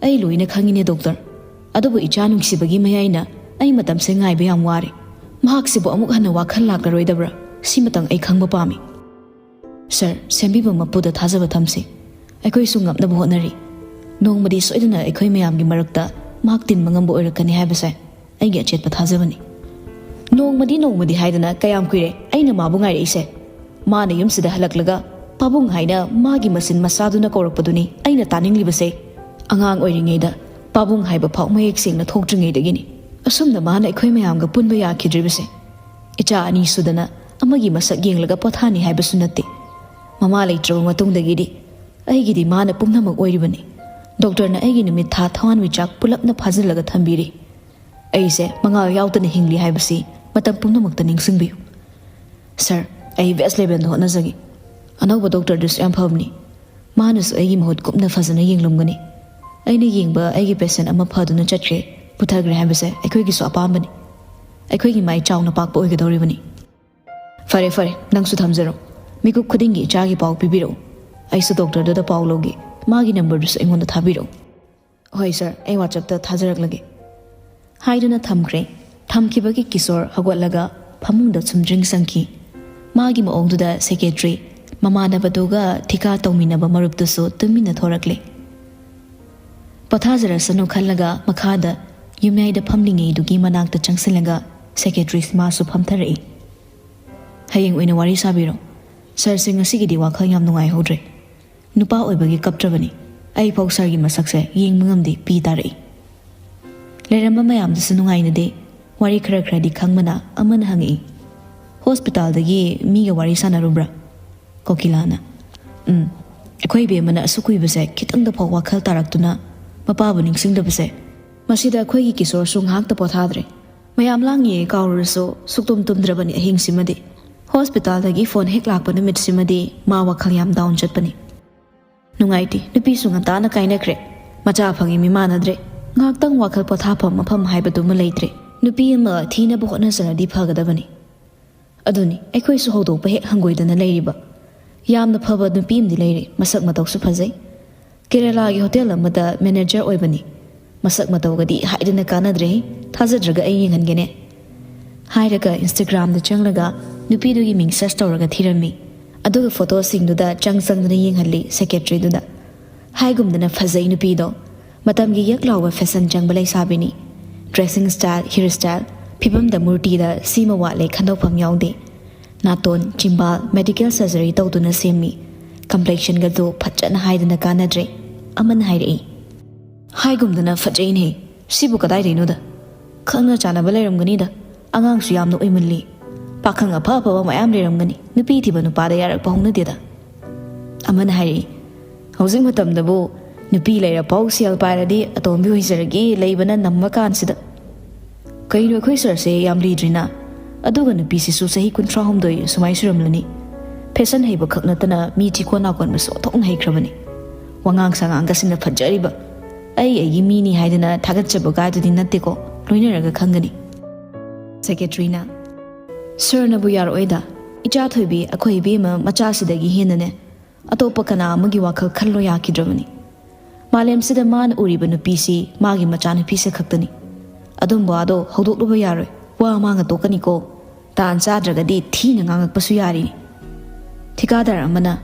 ꯑꯩ ꯂꯣꯏꯅ ꯈꯪꯉꯤꯅꯦ ꯗꯣꯛꯇꯔ, ꯑꯗꯨꯕꯨ ꯏꯆꯥ ꯅꯨꯡꯁꯤꯕꯒꯤ ꯃꯌꯥꯏꯅ ꯑꯩ ꯃꯇꯝꯁꯦ ꯉꯥꯏꯕ ꯌꯥꯝ ꯋꯥꯔꯦ꯫ ꯃꯍꯥꯛꯁꯤꯕꯨ ꯑꯃꯨꯛ ꯍꯟꯅ ꯋꯥꯈꯜ ꯂꯥꯛꯂꯔꯣꯏꯗꯕ꯭ꯔꯥ? ꯁꯤꯃꯇꯪ ꯑꯩ ꯈꯪꯕ ꯄꯥꯝꯃꯤ꯫ ꯁꯥꯔ, ꯁꯦꯝꯕꯤꯕ ꯃꯄꯨꯗ ꯊꯥꯖꯕ ꯊꯝꯁꯤ꯫ ꯑꯩꯈꯣꯏꯁꯨ ꯉꯝꯅꯕ ꯍꯣꯠꯅꯔꯤ꯫ ꯅꯣꯡꯃꯗꯤ ꯁꯣꯏꯗꯅ ꯑꯩꯈꯣꯏ ꯃꯌꯥꯝꯒꯤ ꯃꯔꯛꯇ ꯃꯍꯥꯛ ꯇꯤꯟꯕ ꯉꯝꯕ ꯑꯣꯏꯔꯛꯀꯅꯤ ꯍꯥꯏꯕꯁꯦ ꯑꯩꯒꯤ ꯑꯆꯦꯠꯄ ꯊꯥꯖꯕꯅꯤ꯫ ꯅꯣꯡꯃꯗꯤ ꯅꯣꯡꯃꯗꯤ ꯍꯥꯏꯗꯅ ꯀꯌꯥꯝ ꯀꯨꯏꯔꯦ ꯑꯩꯅ ꯃꯥꯕꯨ ꯉꯥꯏꯔꯛꯏꯁꯦ? ꯃꯥꯅ ꯌꯨꯝꯁꯤꯗ ꯍꯜꯂꯛꯂꯒ ꯄꯥꯕꯨꯡ ꯍꯥꯏꯅ ꯃꯥꯒꯤ ꯃꯆꯤꯟ ꯃꯆꯥꯗꯨꯅ ꯀꯧꯔꯛꯄꯗꯨꯅꯤ ꯑꯩꯅ ꯇꯥꯅꯤꯡꯂꯤꯕꯁꯦ꯫ ꯑꯉꯥꯡ ꯑꯣꯏꯔꯤꯉꯩꯗ ꯄꯥꯕꯨꯡ ꯍꯥꯏꯕ ꯐꯥꯎ ꯃꯌꯦꯛ ꯁꯦꯡꯅ ꯊꯣꯛꯇ꯭ꯔꯤꯉꯩꯗꯒꯤꯅꯤ꯫ ꯑꯁꯨꯝꯅ ꯃꯥꯅ ꯑꯩꯈꯣꯏ ꯃꯌꯥꯝꯒ ꯄꯨꯟꯕ ꯌꯥꯈꯤꯗ꯭ꯔꯤꯕꯁꯦ꯫ ꯏꯆꯥ ꯑꯅꯤ ꯁꯨꯗꯅ ꯑꯃꯒꯤ ꯃꯁꯛ ꯌꯦꯡꯂꯒ ꯄꯣꯊꯥꯅꯤ ꯍꯥꯏꯕꯁꯨ ꯅꯠꯇꯦ꯫ ꯃꯃꯥ ꯂꯩꯇ꯭ꯔꯕ ꯃꯇꯨꯡꯗꯒꯤꯗꯤ ꯑꯩꯒꯤꯗꯤ ꯃꯥꯅ ꯄꯨꯝꯅꯃꯛ ꯑꯣꯏꯔꯤꯕꯅꯤ꯫ ꯗꯣꯛꯇꯔꯅ ꯑꯩꯒꯤ ꯅꯨꯃꯤꯠ ꯊꯥ ꯊꯋꯥꯟꯃꯤꯆꯥꯛ ꯄꯨꯂꯞꯅ ꯐꯥꯖꯤꯜꯂꯒ ꯊꯝꯕꯤꯔꯤ꯫ ꯑꯩꯁꯦ ꯃꯉꯥꯜ ꯌꯥꯎꯗꯅ ꯍꯤꯡꯂꯤ ꯍꯥꯏꯕꯁꯤ ꯃꯇꯝ ꯄꯨꯝꯅꯃꯛꯇ ꯅꯤꯡꯁꯤꯡꯕꯤꯌꯨ꯫ ꯁꯥꯔ, ꯑꯩ ꯕꯦꯁ ꯂꯦꯚꯦꯜꯗ ꯍꯣꯠꯅꯖꯒꯦ꯫ ꯑꯅꯧꯕ ꯗꯣꯛꯇꯔꯗꯨꯁꯨ ꯌꯥꯝ ꯐꯕꯅꯤ꯫ ꯃꯥꯅꯁꯨ ꯑꯩꯒꯤ ꯃꯍꯨꯠ ꯀꯨꯞꯅ ꯐꯖꯅ ꯌꯦꯡꯂꯝꯒꯅꯤ꯫ ꯑꯩꯅ ꯌꯦꯡꯕ ꯑꯩꯒꯤ ꯄꯦꯁꯦꯟ ꯑꯃ ꯐꯗꯨꯅ ꯆꯠꯈ꯭ꯔꯦ, ꯄꯨꯊꯈ꯭ꯔꯦ ꯍꯥꯏꯕꯁꯦ ꯑꯩꯈꯣꯏꯒꯤꯁꯨ ꯑꯄꯥꯝꯕꯅꯤ꯫ ꯑꯩꯈꯣꯏꯒꯤ ꯃꯥꯏ ꯆꯥꯎꯅ ꯄꯥꯛꯄ ꯑꯣꯏꯒꯗꯧꯔꯤꯕꯅꯤ꯫ ꯐꯔꯦ, ꯐꯔꯦ, ꯅꯪꯁꯨ ꯊꯝꯖꯔꯣ꯫ ꯃꯤꯀꯨꯞ ꯈꯨꯗꯤꯡꯒꯤ ꯏꯆꯥꯒꯤ ꯄꯥꯎ ꯄꯤꯕꯤꯔꯛꯎ꯫ ꯑꯩꯁꯨ ꯗꯣꯛꯇꯔꯗꯨꯗ ꯄꯥꯎ ꯂꯧꯒꯦ꯫ ꯃꯥꯒꯤ ꯅꯝꯕꯔꯗꯨꯁꯨ ꯑꯩꯉꯣꯟꯗ ꯊꯥꯕꯤꯔꯛꯎ꯫ ꯍꯣꯏ ꯁꯥꯔ, ꯑꯩ WhatsApp-ꯇ ꯊꯥꯖꯔꯛꯂꯒꯦ꯫ ꯍꯥꯏꯗꯨꯅ ꯊꯝꯈ꯭ꯔꯦ꯫ ꯊꯝꯈꯤꯕꯒꯤ ꯀꯤꯁꯣꯔ ꯍꯧꯒꯠꯂꯒ ꯐꯃꯨꯡꯗ ꯁꯨꯝꯗ꯭ꯔꯤꯡ ꯆꯪꯈꯤ꯫ ꯃꯥꯒꯤ ꯃꯑꯣꯡꯗꯨꯗ ꯁꯦꯀ꯭ꯔꯦꯇꯔꯤ, ꯃꯃꯥꯟꯅꯕꯗꯨꯒ ꯊꯤꯀꯥ ꯇꯧꯃꯤꯟꯅꯕ ꯃꯔꯨꯞꯇꯨꯁꯨ ꯇꯨꯃꯤꯟꯅ ꯊꯣꯔꯛꯂꯦ꯫ ꯄꯣꯊꯥꯖꯔꯁꯅꯨ ꯈꯜꯂꯒ ꯃꯈꯥꯗ ꯌꯨꯝꯌꯥꯏꯗ ꯐꯝꯂꯤꯉꯩꯗꯨꯒꯤ ꯃꯅꯥꯛꯇ ꯆꯪꯁꯤꯜꯂꯒ ꯁꯦꯀ꯭ꯔꯦꯇꯔꯤ ꯃꯥꯁꯨ ꯐꯝꯊꯔꯛꯏ꯫ ꯍꯌꯦꯡ ꯑꯣꯏꯅ ꯋꯥꯔꯤ ꯁꯥꯕꯤꯔꯣ꯫ ꯁꯥꯔꯁꯦ ꯉꯁꯤꯒꯤꯗꯤ ꯋꯥꯈꯜ ꯌꯥꯝ ꯅꯨꯡꯉꯥꯏꯍꯧꯗ꯭ꯔꯦ꯫ ꯅꯨꯄꯥ ꯑꯣꯏꯕꯒꯤ ꯀꯞꯇ꯭ꯔꯕꯅꯤ꯫ ꯑꯩꯐꯥꯎ ꯁꯥꯔꯒꯤ ꯃꯁꯛꯁꯦ ꯌꯦꯡꯕ ꯉꯝꯗꯦ, ꯄꯤ ꯇꯥꯔꯛꯏ꯫ ꯂꯩꯔꯝꯕ ꯃꯌꯥꯝꯗꯨꯁꯨ ꯅꯨꯡꯉꯥꯏꯅꯗꯦ꯫ ꯋꯥꯔꯤ ꯈꯔ ꯈꯔꯗꯤ ꯈꯪꯕꯅ ꯑꯃꯅ ꯍꯪꯉꯛꯏ, "ꯍꯣꯁꯄꯤꯇꯥꯜꯗꯒꯤ ꯃꯤꯒ ꯋꯥꯔꯤ ꯁꯥꯟꯅꯔꯨꯕ꯭ꯔꯥ?" ꯀꯣꯀꯤꯂꯥꯅ, "ꯎꯝ, ꯑꯩꯈꯣꯏ ꯏꯕꯦꯝꯃꯅ ꯑꯁꯨꯛ ꯀꯨꯏꯕꯁꯦ ꯈꯤꯇꯪꯗ ꯐꯥꯎ ꯋꯥꯈꯜ ꯇꯥꯔꯛꯇꯨꯅ ꯃꯄꯥꯕꯨ ꯅꯤꯡꯁꯤꯡꯗꯕꯁꯦ꯫ ꯃꯁꯤꯗ ꯑꯩꯈꯣꯏꯒꯤ ꯀꯤꯁꯣꯔꯁꯨ ꯉꯥꯏꯍꯥꯛꯇ ꯄꯣꯊꯥꯗ꯭ꯔꯦ꯫ ꯃꯌꯥꯝ ꯂꯥꯡꯉꯤ ꯀꯥꯎꯔꯨꯔꯁꯨ ꯁꯨꯛꯇꯨꯝ ꯇꯨꯝꯗ꯭ꯔꯕꯅꯤ ꯑꯍꯤꯡꯁꯤꯃꯗꯤ꯫ ꯍꯣꯁꯄꯤꯇꯥꯜꯗꯒꯤ ꯐꯣꯟ ꯍꯦꯛ ꯂꯥꯛꯄ ꯅꯨꯃꯤꯠꯁꯤꯃꯗꯤ ꯃꯥ ꯋꯥꯈꯜ ꯌꯥꯝ ꯗꯥꯎꯟ ꯆꯠꯄꯅꯤ꯫ ꯅꯨꯡꯉꯥꯏꯇꯦ, ꯅꯨꯄꯤꯁꯨ ꯉꯟꯇꯥꯅ ꯀꯥꯏꯅꯈ꯭ꯔꯦ꯫ ꯃꯆꯥ ꯐꯪꯉꯤ ꯃꯤ ꯃꯥꯟꯅꯗ꯭ꯔꯦ꯫ ꯉꯥꯏꯍꯥꯛꯇꯪ ꯋꯥꯈꯜ ꯄꯣꯊꯥꯐꯝ ꯃꯐꯝ ꯍꯥꯏꯕꯗꯨꯃ ꯂꯩꯇ꯭ꯔꯦ꯫ ꯅꯨꯄꯤ ꯑꯃ ꯊꯤꯅꯕ ꯍꯣꯠꯅꯖꯔꯗꯤ ꯐꯒꯗꯕꯅꯤ꯫ ꯑꯗꯨꯅꯤ ꯑꯩꯈꯣꯏꯁꯨ ꯍꯧꯗꯣꯛꯄ ꯍꯦꯛ ꯍꯪꯒꯣꯏꯗꯅ ꯂꯩꯔꯤꯕ꯫ ꯌꯥꯝꯅ ꯐꯕ ꯅꯨꯄꯤ ꯑꯃꯗꯤ ꯂꯩꯔꯦ, ꯃꯁꯛ ꯃꯇꯧꯁꯨ ꯐꯖꯩ꯫ ꯀꯦꯔꯦꯂꯥꯒꯤ ꯍꯣꯇꯦꯜ ꯑꯃꯗ ꯃꯦꯅꯦꯖꯔ ꯑꯣꯏꯕꯅꯤ꯫ ꯃꯁꯛ ꯃꯇꯧꯒꯗꯤ ꯍꯥꯏꯗꯅ ꯀꯥꯟꯅꯗ꯭ꯔꯦ꯫ ꯊꯥꯖꯗ꯭ꯔꯒ ꯑꯩ ꯌꯦꯡꯍꯟꯒꯦꯅꯦ꯫ ꯍꯥꯏꯔꯒ ꯏꯟꯁꯇꯥꯒ꯭ꯔꯥꯝꯗ ꯆꯪꯂꯒ ꯅꯨꯄꯤꯗꯨꯒꯤ ꯃꯤꯡ ꯁꯔꯆ ꯇꯧꯔꯒ ꯊꯤꯔꯝꯃꯤ꯫ ꯑꯗꯨꯒ ꯐꯣꯇꯣꯁꯤꯡꯗꯨꯗ ꯆꯪ ꯆꯪꯗꯨꯅ ꯌꯦꯡꯍꯜꯂꯤ ꯁꯦꯀ꯭ꯔꯦꯇꯔꯤꯗꯨꯗ꯫ ꯍꯥꯏꯒꯨꯝꯗꯅ ꯐꯖꯩ ꯅꯨꯄꯤꯗꯣ꯫ ꯃꯇꯝꯒꯤ ꯌꯛ ꯂꯥꯎꯕ ꯐꯦꯁꯟ ꯆꯪꯕ ꯂꯩꯁꯥꯕꯤꯅꯤ꯫ ꯗ꯭ꯔꯦꯁꯤꯡ ꯁ꯭ꯇꯥꯏꯜ, ꯍꯤꯌꯔ ꯁ꯭ꯇꯥꯏꯜ, ꯐꯤꯕꯝꯗ ꯃꯨꯔꯇꯤꯗ ꯁꯤꯃ ꯋꯥꯠꯂꯦ ꯈꯟꯗꯣꯛꯐꯝ ꯌꯥꯎꯗꯦ꯫ ꯅꯥꯇꯣꯟ, ꯆꯤꯝꯕꯥꯜ, ꯃꯦꯗꯤꯀꯦꯜ ꯁꯔꯖꯔꯤ ꯇꯧꯗꯨꯅ ꯁꯦꯝꯃꯤ꯫ ꯀꯝꯄ꯭ꯂꯦꯛꯁꯟꯒꯗꯣ ꯐꯖꯅ ꯍꯥꯏꯗꯅ ꯀꯥꯟꯅꯗ꯭ꯔꯦ꯫ ꯑꯃꯅ ꯍꯥꯏꯔꯛꯏ, "ꯍꯥꯏꯒꯨꯝꯗꯅ ꯐꯖꯩꯅꯦ꯫ ꯁꯤꯕꯨ ꯀꯗꯥꯏꯗꯩꯅꯣꯗ? ꯈꯪꯅ ꯆꯥꯟꯅꯕ ꯂꯩꯔꯝꯒꯅꯤꯗ꯫ ꯑꯉꯥꯡꯁꯨ ꯌꯥꯝꯅ ꯑꯣꯏꯃꯜꯂꯤ꯫ ꯄꯥꯈꯪ ꯑꯐ ꯑꯐꯕ ꯃꯌꯥꯝ ꯂꯩꯔꯝꯒꯅꯤ꯫ ꯅꯨꯄꯤ ꯊꯤꯕ ꯅꯨꯄꯥꯗ ꯌꯥꯔꯛꯄ ꯍꯧꯅꯗꯦꯗ"꯫ ꯑꯃꯅ ꯍꯥꯏꯔꯛꯏ, "ꯍꯧꯖꯤꯛ ꯃꯇꯝꯗꯕꯨ ꯅꯨꯄꯤ ꯂꯩꯔꯐꯥꯎ ꯁꯦꯜ ꯄꯥꯏꯔꯗꯤ ꯑꯇꯣꯝꯕꯤ ꯑꯣꯏꯖꯔꯒꯦ ꯂꯩꯕꯅ ꯅꯝꯃ ꯀꯥꯟꯁꯤꯗ"꯫ ꯀꯩꯅꯣ, ꯑꯩꯈꯣꯏ ꯁꯥꯔꯁꯦ ꯌꯥꯝ ꯂꯤꯗ꯭ꯔꯤꯅ? ꯑꯗꯨꯒ ꯅꯨꯄꯤꯁꯤꯁꯨ ꯆꯍꯤ ꯀꯨꯟꯊ꯭ꯔꯥ ꯍꯨꯝꯗꯣꯏ ꯁꯨꯃꯥꯏ ꯁꯨꯔꯝꯂꯅꯤ꯫ ꯐꯦꯁꯟ ꯍꯩꯕ ꯈꯛ ꯅꯠꯇꯅ ꯃꯤ ꯊꯤꯀꯣꯟ ꯅꯥꯀꯣꯟꯕꯁꯨ ꯑꯣꯟꯊꯣꯛꯅ ꯍꯩꯈ꯭ꯔꯕꯅꯤ꯫ ꯋꯥꯉꯥꯡ ꯁꯉꯥꯡꯒꯁꯤꯅ ꯐꯖꯔꯤꯕ꯫ ꯑꯩ ꯑꯩꯒꯤ ꯃꯤꯅꯤ ꯍꯥꯏꯗꯅ ꯊꯥꯒꯠꯆꯕ ꯀꯥꯏꯗꯨꯗꯤ ꯅꯠꯇꯦꯀꯣ, ꯂꯣꯏꯅꯔꯒ ꯈꯪꯒꯅꯤ꯫ ꯁꯦꯀ꯭ꯔꯦꯇꯔꯤꯅ, "ꯁꯥꯔꯅꯕꯨ ꯌꯥꯔꯛꯑꯣꯏꯗ꯫ ꯏꯆꯥ ꯊꯣꯏꯕꯤ, ꯑꯩꯈꯣꯏ ꯏꯕꯦꯝꯃ ꯃꯆꯥꯁꯤꯗꯒꯤ ꯍꯦꯟꯅꯅꯦ ꯑꯇꯣꯞꯄ ꯀꯅꯥ ꯑꯃꯒꯤ ꯋꯥꯈꯜ ꯈꯜꯂꯣ ꯌꯥꯈꯤꯗ꯭ꯔꯕꯅꯤ꯫ ꯃꯥꯂꯦꯝꯁꯤꯗ ꯃꯥꯅ ꯎꯔꯤꯕ ꯅꯨꯄꯤꯁꯤ ꯃꯥꯒꯤ ꯃꯆꯥꯅꯨꯄꯤꯁꯦ ꯈꯛꯇꯅꯤ꯫ ꯑꯗꯨꯝꯕ ꯋꯥꯗꯣ ꯍꯧꯗꯣꯛꯂꯨꯕ ꯌꯥꯔꯣꯏ꯫ ꯋꯥ ꯃꯥꯡꯉ ꯇꯣꯛꯀꯅꯤꯀꯣ꯫ ꯇꯥꯟ ꯆꯥꯗ꯭ꯔꯒꯗꯤ ꯊꯤꯅ ꯉꯥꯡꯉꯛꯄꯁꯨ ꯌꯥꯔꯤꯅꯤ"꯫ ꯊꯤꯀꯥꯗꯥꯔ ꯑꯃꯅ,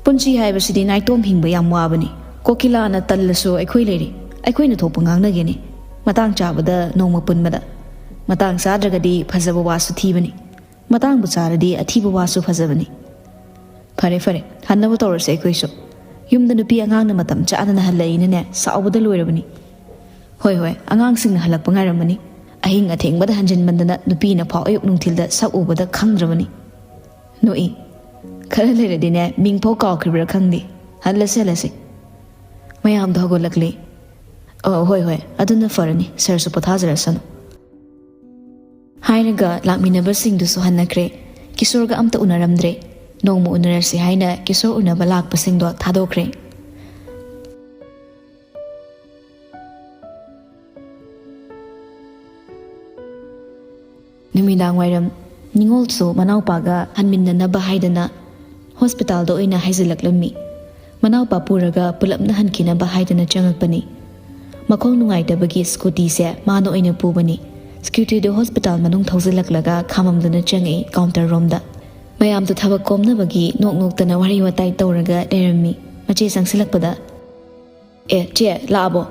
"ꯄꯨꯟꯁꯤ ꯍꯥꯏꯕꯁꯤꯗꯤ ꯅꯥꯏꯇꯣꯝ ꯍꯤꯡꯕ ꯌꯥꯝ ꯋꯥꯕꯅꯤ꯫ ꯀꯣꯀꯤꯂꯥꯅ ꯇꯜꯂꯁꯨ ꯑꯩꯈꯣꯏ ꯂꯩꯔꯤ꯫ ꯑꯩꯈꯣꯏꯅ ꯊꯣꯛꯄ ꯉꯥꯡꯅꯒꯦꯅꯤ꯫ ꯃꯇꯥꯡ ꯆꯥꯕꯗ ꯅꯣꯡꯃ ꯄꯨꯟꯕꯗ꯫ ꯃꯇꯥꯡ ꯆꯥꯗ꯭ꯔꯒꯗꯤ ꯐꯖꯕ ꯋꯥꯁꯨ ꯊꯤꯕꯅꯤ꯫ ꯃꯇꯥꯡꯕꯨ ꯆꯥꯔꯗꯤ ꯑꯊꯤꯕ ꯋꯥꯁꯨ ꯐꯖꯕꯅꯤ꯫ ꯐꯔꯦ, ꯐꯔꯦ, ꯍꯟꯅꯕ ꯇꯧꯔꯁꯦ ꯑꯩꯈꯣꯏꯁꯨ꯫ ꯌꯨꯝꯗ ꯅꯨꯄꯤ ꯑꯉꯥꯡꯅ ꯃꯇꯝ ꯆꯥꯗꯅ ꯍꯜꯂꯛꯏꯅꯅꯦ, ꯁꯥꯎꯕꯗ ꯂꯣꯏꯔꯕꯅꯤ"꯫ "ꯍꯣꯏ, ꯍꯣꯏ, ꯑꯉꯥꯡꯁꯤꯡꯅ ꯍꯜꯂꯛꯄ ꯉꯥꯏꯔꯝꯃꯅꯤ꯫ ꯑꯍꯤꯡ ꯑꯊꯦꯡꯕꯗ ꯍꯟꯖꯤꯟꯃꯟꯗꯅ ꯅꯨꯄꯤꯅ ꯐꯥꯎ ꯑꯌꯨꯛ ꯅꯨꯡꯊꯤꯜꯗ ꯁꯛ ꯎꯕꯗ ꯈꯪꯗ꯭ꯔꯕꯅꯤ"꯫ ꯅꯣꯛꯏ꯫ "ꯈꯔ ꯂꯩꯔꯗꯤꯅꯦ, ꯃꯤꯡ ꯐꯥꯎ ꯀꯥꯎꯈ꯭ꯔꯤꯕ꯭ꯔꯥ ꯈꯪꯗꯦ꯫ ꯍꯜꯂꯁꯦ, ꯍꯜꯂꯁꯦ"꯫ ꯃꯌꯥꯝꯗꯣ ꯍꯧꯒꯠꯂꯛꯂꯦ꯫ "ꯑꯣ, ꯍꯣꯏ, ꯍꯣꯏ, ꯑꯗꯨꯅ ꯐꯔꯅꯤ, ꯁꯥꯔꯁꯨ ꯄꯣꯊꯥꯖꯔꯁꯅꯨ"꯫ ꯍꯥꯏꯔꯒ ꯂꯥꯛꯃꯤꯟꯅꯕꯁꯤꯡꯗꯨꯁꯨ ꯍꯟꯅꯈ꯭ꯔꯦ꯫ ꯀꯤꯁꯣꯔꯒ ꯑꯝꯇ ꯎꯅꯔꯝꯗ꯭ꯔꯦ꯫ ꯅꯣꯡꯃ ꯎꯅꯔꯁꯤ ꯍꯥꯏꯅ ꯀꯤꯁꯣꯔ ꯎꯅꯕ ꯂꯥꯛꯄꯁꯤꯡꯗꯣ ꯊꯥꯗꯣꯛꯈ꯭ꯔꯦ꯫ ꯅꯨꯃꯤꯗꯥꯡ ꯋꯥꯏꯔꯝ ꯅꯤꯉꯣꯜꯁꯨ ꯃꯅꯥꯎꯄꯥꯒ ꯍꯟꯃꯤꯟꯅꯅꯕ ꯍꯥꯏꯗꯅ ꯍꯣꯁꯄꯤꯇꯥꯜꯗ ꯑꯣꯏꯅ ꯍꯥꯏꯖꯤꯜꯂꯛꯂꯝꯃꯤ꯫ ꯃꯅꯥꯎꯄꯥ ꯄꯨꯔꯒ ꯄꯨꯂꯞꯅ ꯍꯟꯈꯤꯅꯕ ꯍꯥꯏꯗꯨꯅ ꯆꯪꯉꯛꯄꯅꯤ꯫ ꯃꯈꯣꯡ ꯅꯨꯡꯉꯥꯏꯇꯕꯒꯤ ꯁ꯭ꯀꯨꯇꯤꯁꯦ ꯃꯥꯅ ꯑꯣꯏꯅ ꯄꯨꯕꯅꯤ꯫ ꯁ꯭ꯀꯨꯇꯤꯗꯨ ꯍꯣꯁꯄꯤꯇꯥꯜ ꯃꯅꯨꯡ ꯊꯧꯖꯤꯜꯂꯛꯂꯒ ꯈꯥꯝꯃꯝꯗꯨꯅ ꯆꯪꯉꯛꯏ ꯀꯥꯎꯟꯇꯔ ꯔꯣꯝꯗ꯫ ꯃꯌꯥꯝꯗꯨ ꯊꯕꯛ ꯀꯣꯝꯅꯕꯒꯤ ꯅꯣꯛ ꯅꯣꯛꯇꯅ ꯋꯥꯔꯤ ꯋꯥꯇꯥꯏ ꯇꯧꯔꯒ ꯂꯩꯔꯝꯃꯤ꯫ ꯃꯆꯦ ꯆꯪꯁꯤꯜꯂꯛꯄꯗ, "ꯑꯦ ꯆꯦ, ꯂꯥꯛꯑꯕꯣ?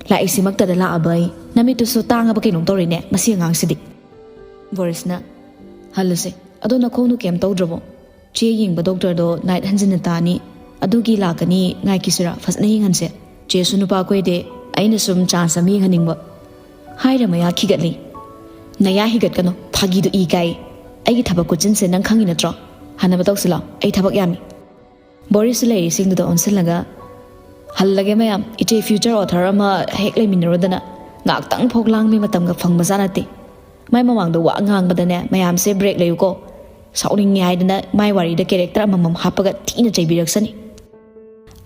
ꯂꯥꯛꯏꯁꯤꯃꯛꯇꯗ ꯂꯥꯛꯑꯕ ꯑꯩ꯫ ꯅꯃꯤꯠꯇꯨꯁꯨ ꯇꯥꯡꯉꯕ ꯀꯩꯅꯣꯝ ꯇꯧꯔꯦꯅꯦ ꯃꯁꯤ ꯑꯉꯥꯡꯁꯤꯗꯤ꯫" ꯕꯣꯔꯤꯁꯅ, "ꯍꯜꯂꯨꯁꯦ꯫ ꯑꯗꯣ ꯅꯈꯣꯡꯗꯨ ꯀꯩꯝ ꯇꯧꯗ꯭ꯔꯕꯣ? ꯆꯦ ꯌꯦꯡꯕ ꯗꯣꯛꯇꯔꯗꯣ ꯅꯥꯏꯠ ꯍꯟꯖꯤꯟꯅ ꯇꯥꯅꯤ꯫ ꯑꯗꯨꯒꯤ ꯂꯥꯛꯀꯅꯤ, ꯉꯥꯏꯈꯤꯁꯤꯔꯥ? ꯐꯖꯅ ꯌꯦꯡꯍꯟꯁꯦ꯫ ꯆꯦꯁꯨ ꯅꯨꯄꯥ ꯀꯣꯏꯗꯦ, ꯑꯩꯅ ꯁꯨꯝ ꯆꯥꯟꯁ ꯑꯃ ꯌꯦꯡꯍꯟꯅꯤꯡꯕ꯫" ꯍꯥꯏꯔ ꯃꯌꯥ ꯈꯤꯒꯠꯂꯤ꯫ "ꯅꯌꯥ ꯍꯤꯒꯠꯀꯅꯨ, ꯐꯥꯒꯤꯗꯨ ꯏ ꯀꯥꯏ꯫ ꯑꯩꯒꯤ ꯊꯕꯛ ꯈꯨꯠꯆꯤꯟꯁꯦ ꯅꯪ ꯈꯪꯉꯤ ꯅꯠꯇ꯭ꯔꯣ? ꯍꯟꯅꯕ ꯇꯧꯁꯤꯜꯂꯣ, ꯑꯩ ꯊꯕꯛ ꯌꯥꯝꯃꯤ꯫" ꯕꯣꯔꯤꯁꯁꯨ ꯂꯩꯔꯤꯁꯤꯡꯗꯨꯗ ꯑꯣꯟꯁꯤꯜꯂꯒ, "ꯍꯜꯂꯒꯦ ꯃꯌꯥꯝ, ꯏꯆꯦ ꯐ꯭ꯌꯨꯆꯔ ꯑꯣꯊꯔ ꯑꯃ ꯍꯦꯛ ꯂꯩꯃꯤꯟꯅꯔꯨꯗꯅ ꯉꯥꯛꯇꯪ ꯐꯥꯎ ꯂꯥꯡꯕꯩ ꯃꯇꯝꯒ ꯐꯪꯕꯖꯥꯠ ꯅꯠꯇꯦ꯫ ꯃꯥꯏ ꯃꯃꯥꯡꯗ ꯋꯥ ꯉꯥꯡꯕꯗꯅꯦ ꯃꯌꯥꯝꯁꯦ ꯕ꯭ꯔꯦꯛ ꯂꯩꯌꯨꯀꯣ꯫ ꯁꯥꯎꯅꯤꯡꯉꯦ ꯍꯥꯏꯗꯅ ꯃꯥꯏ ꯋꯥꯔꯤꯗ ꯀꯦꯔꯦꯛꯇꯔ ꯑꯃꯃꯝ ꯍꯥꯞꯄꯒ ꯊꯤꯅ ꯆꯩꯕꯤꯔꯛꯁꯅꯤ꯫"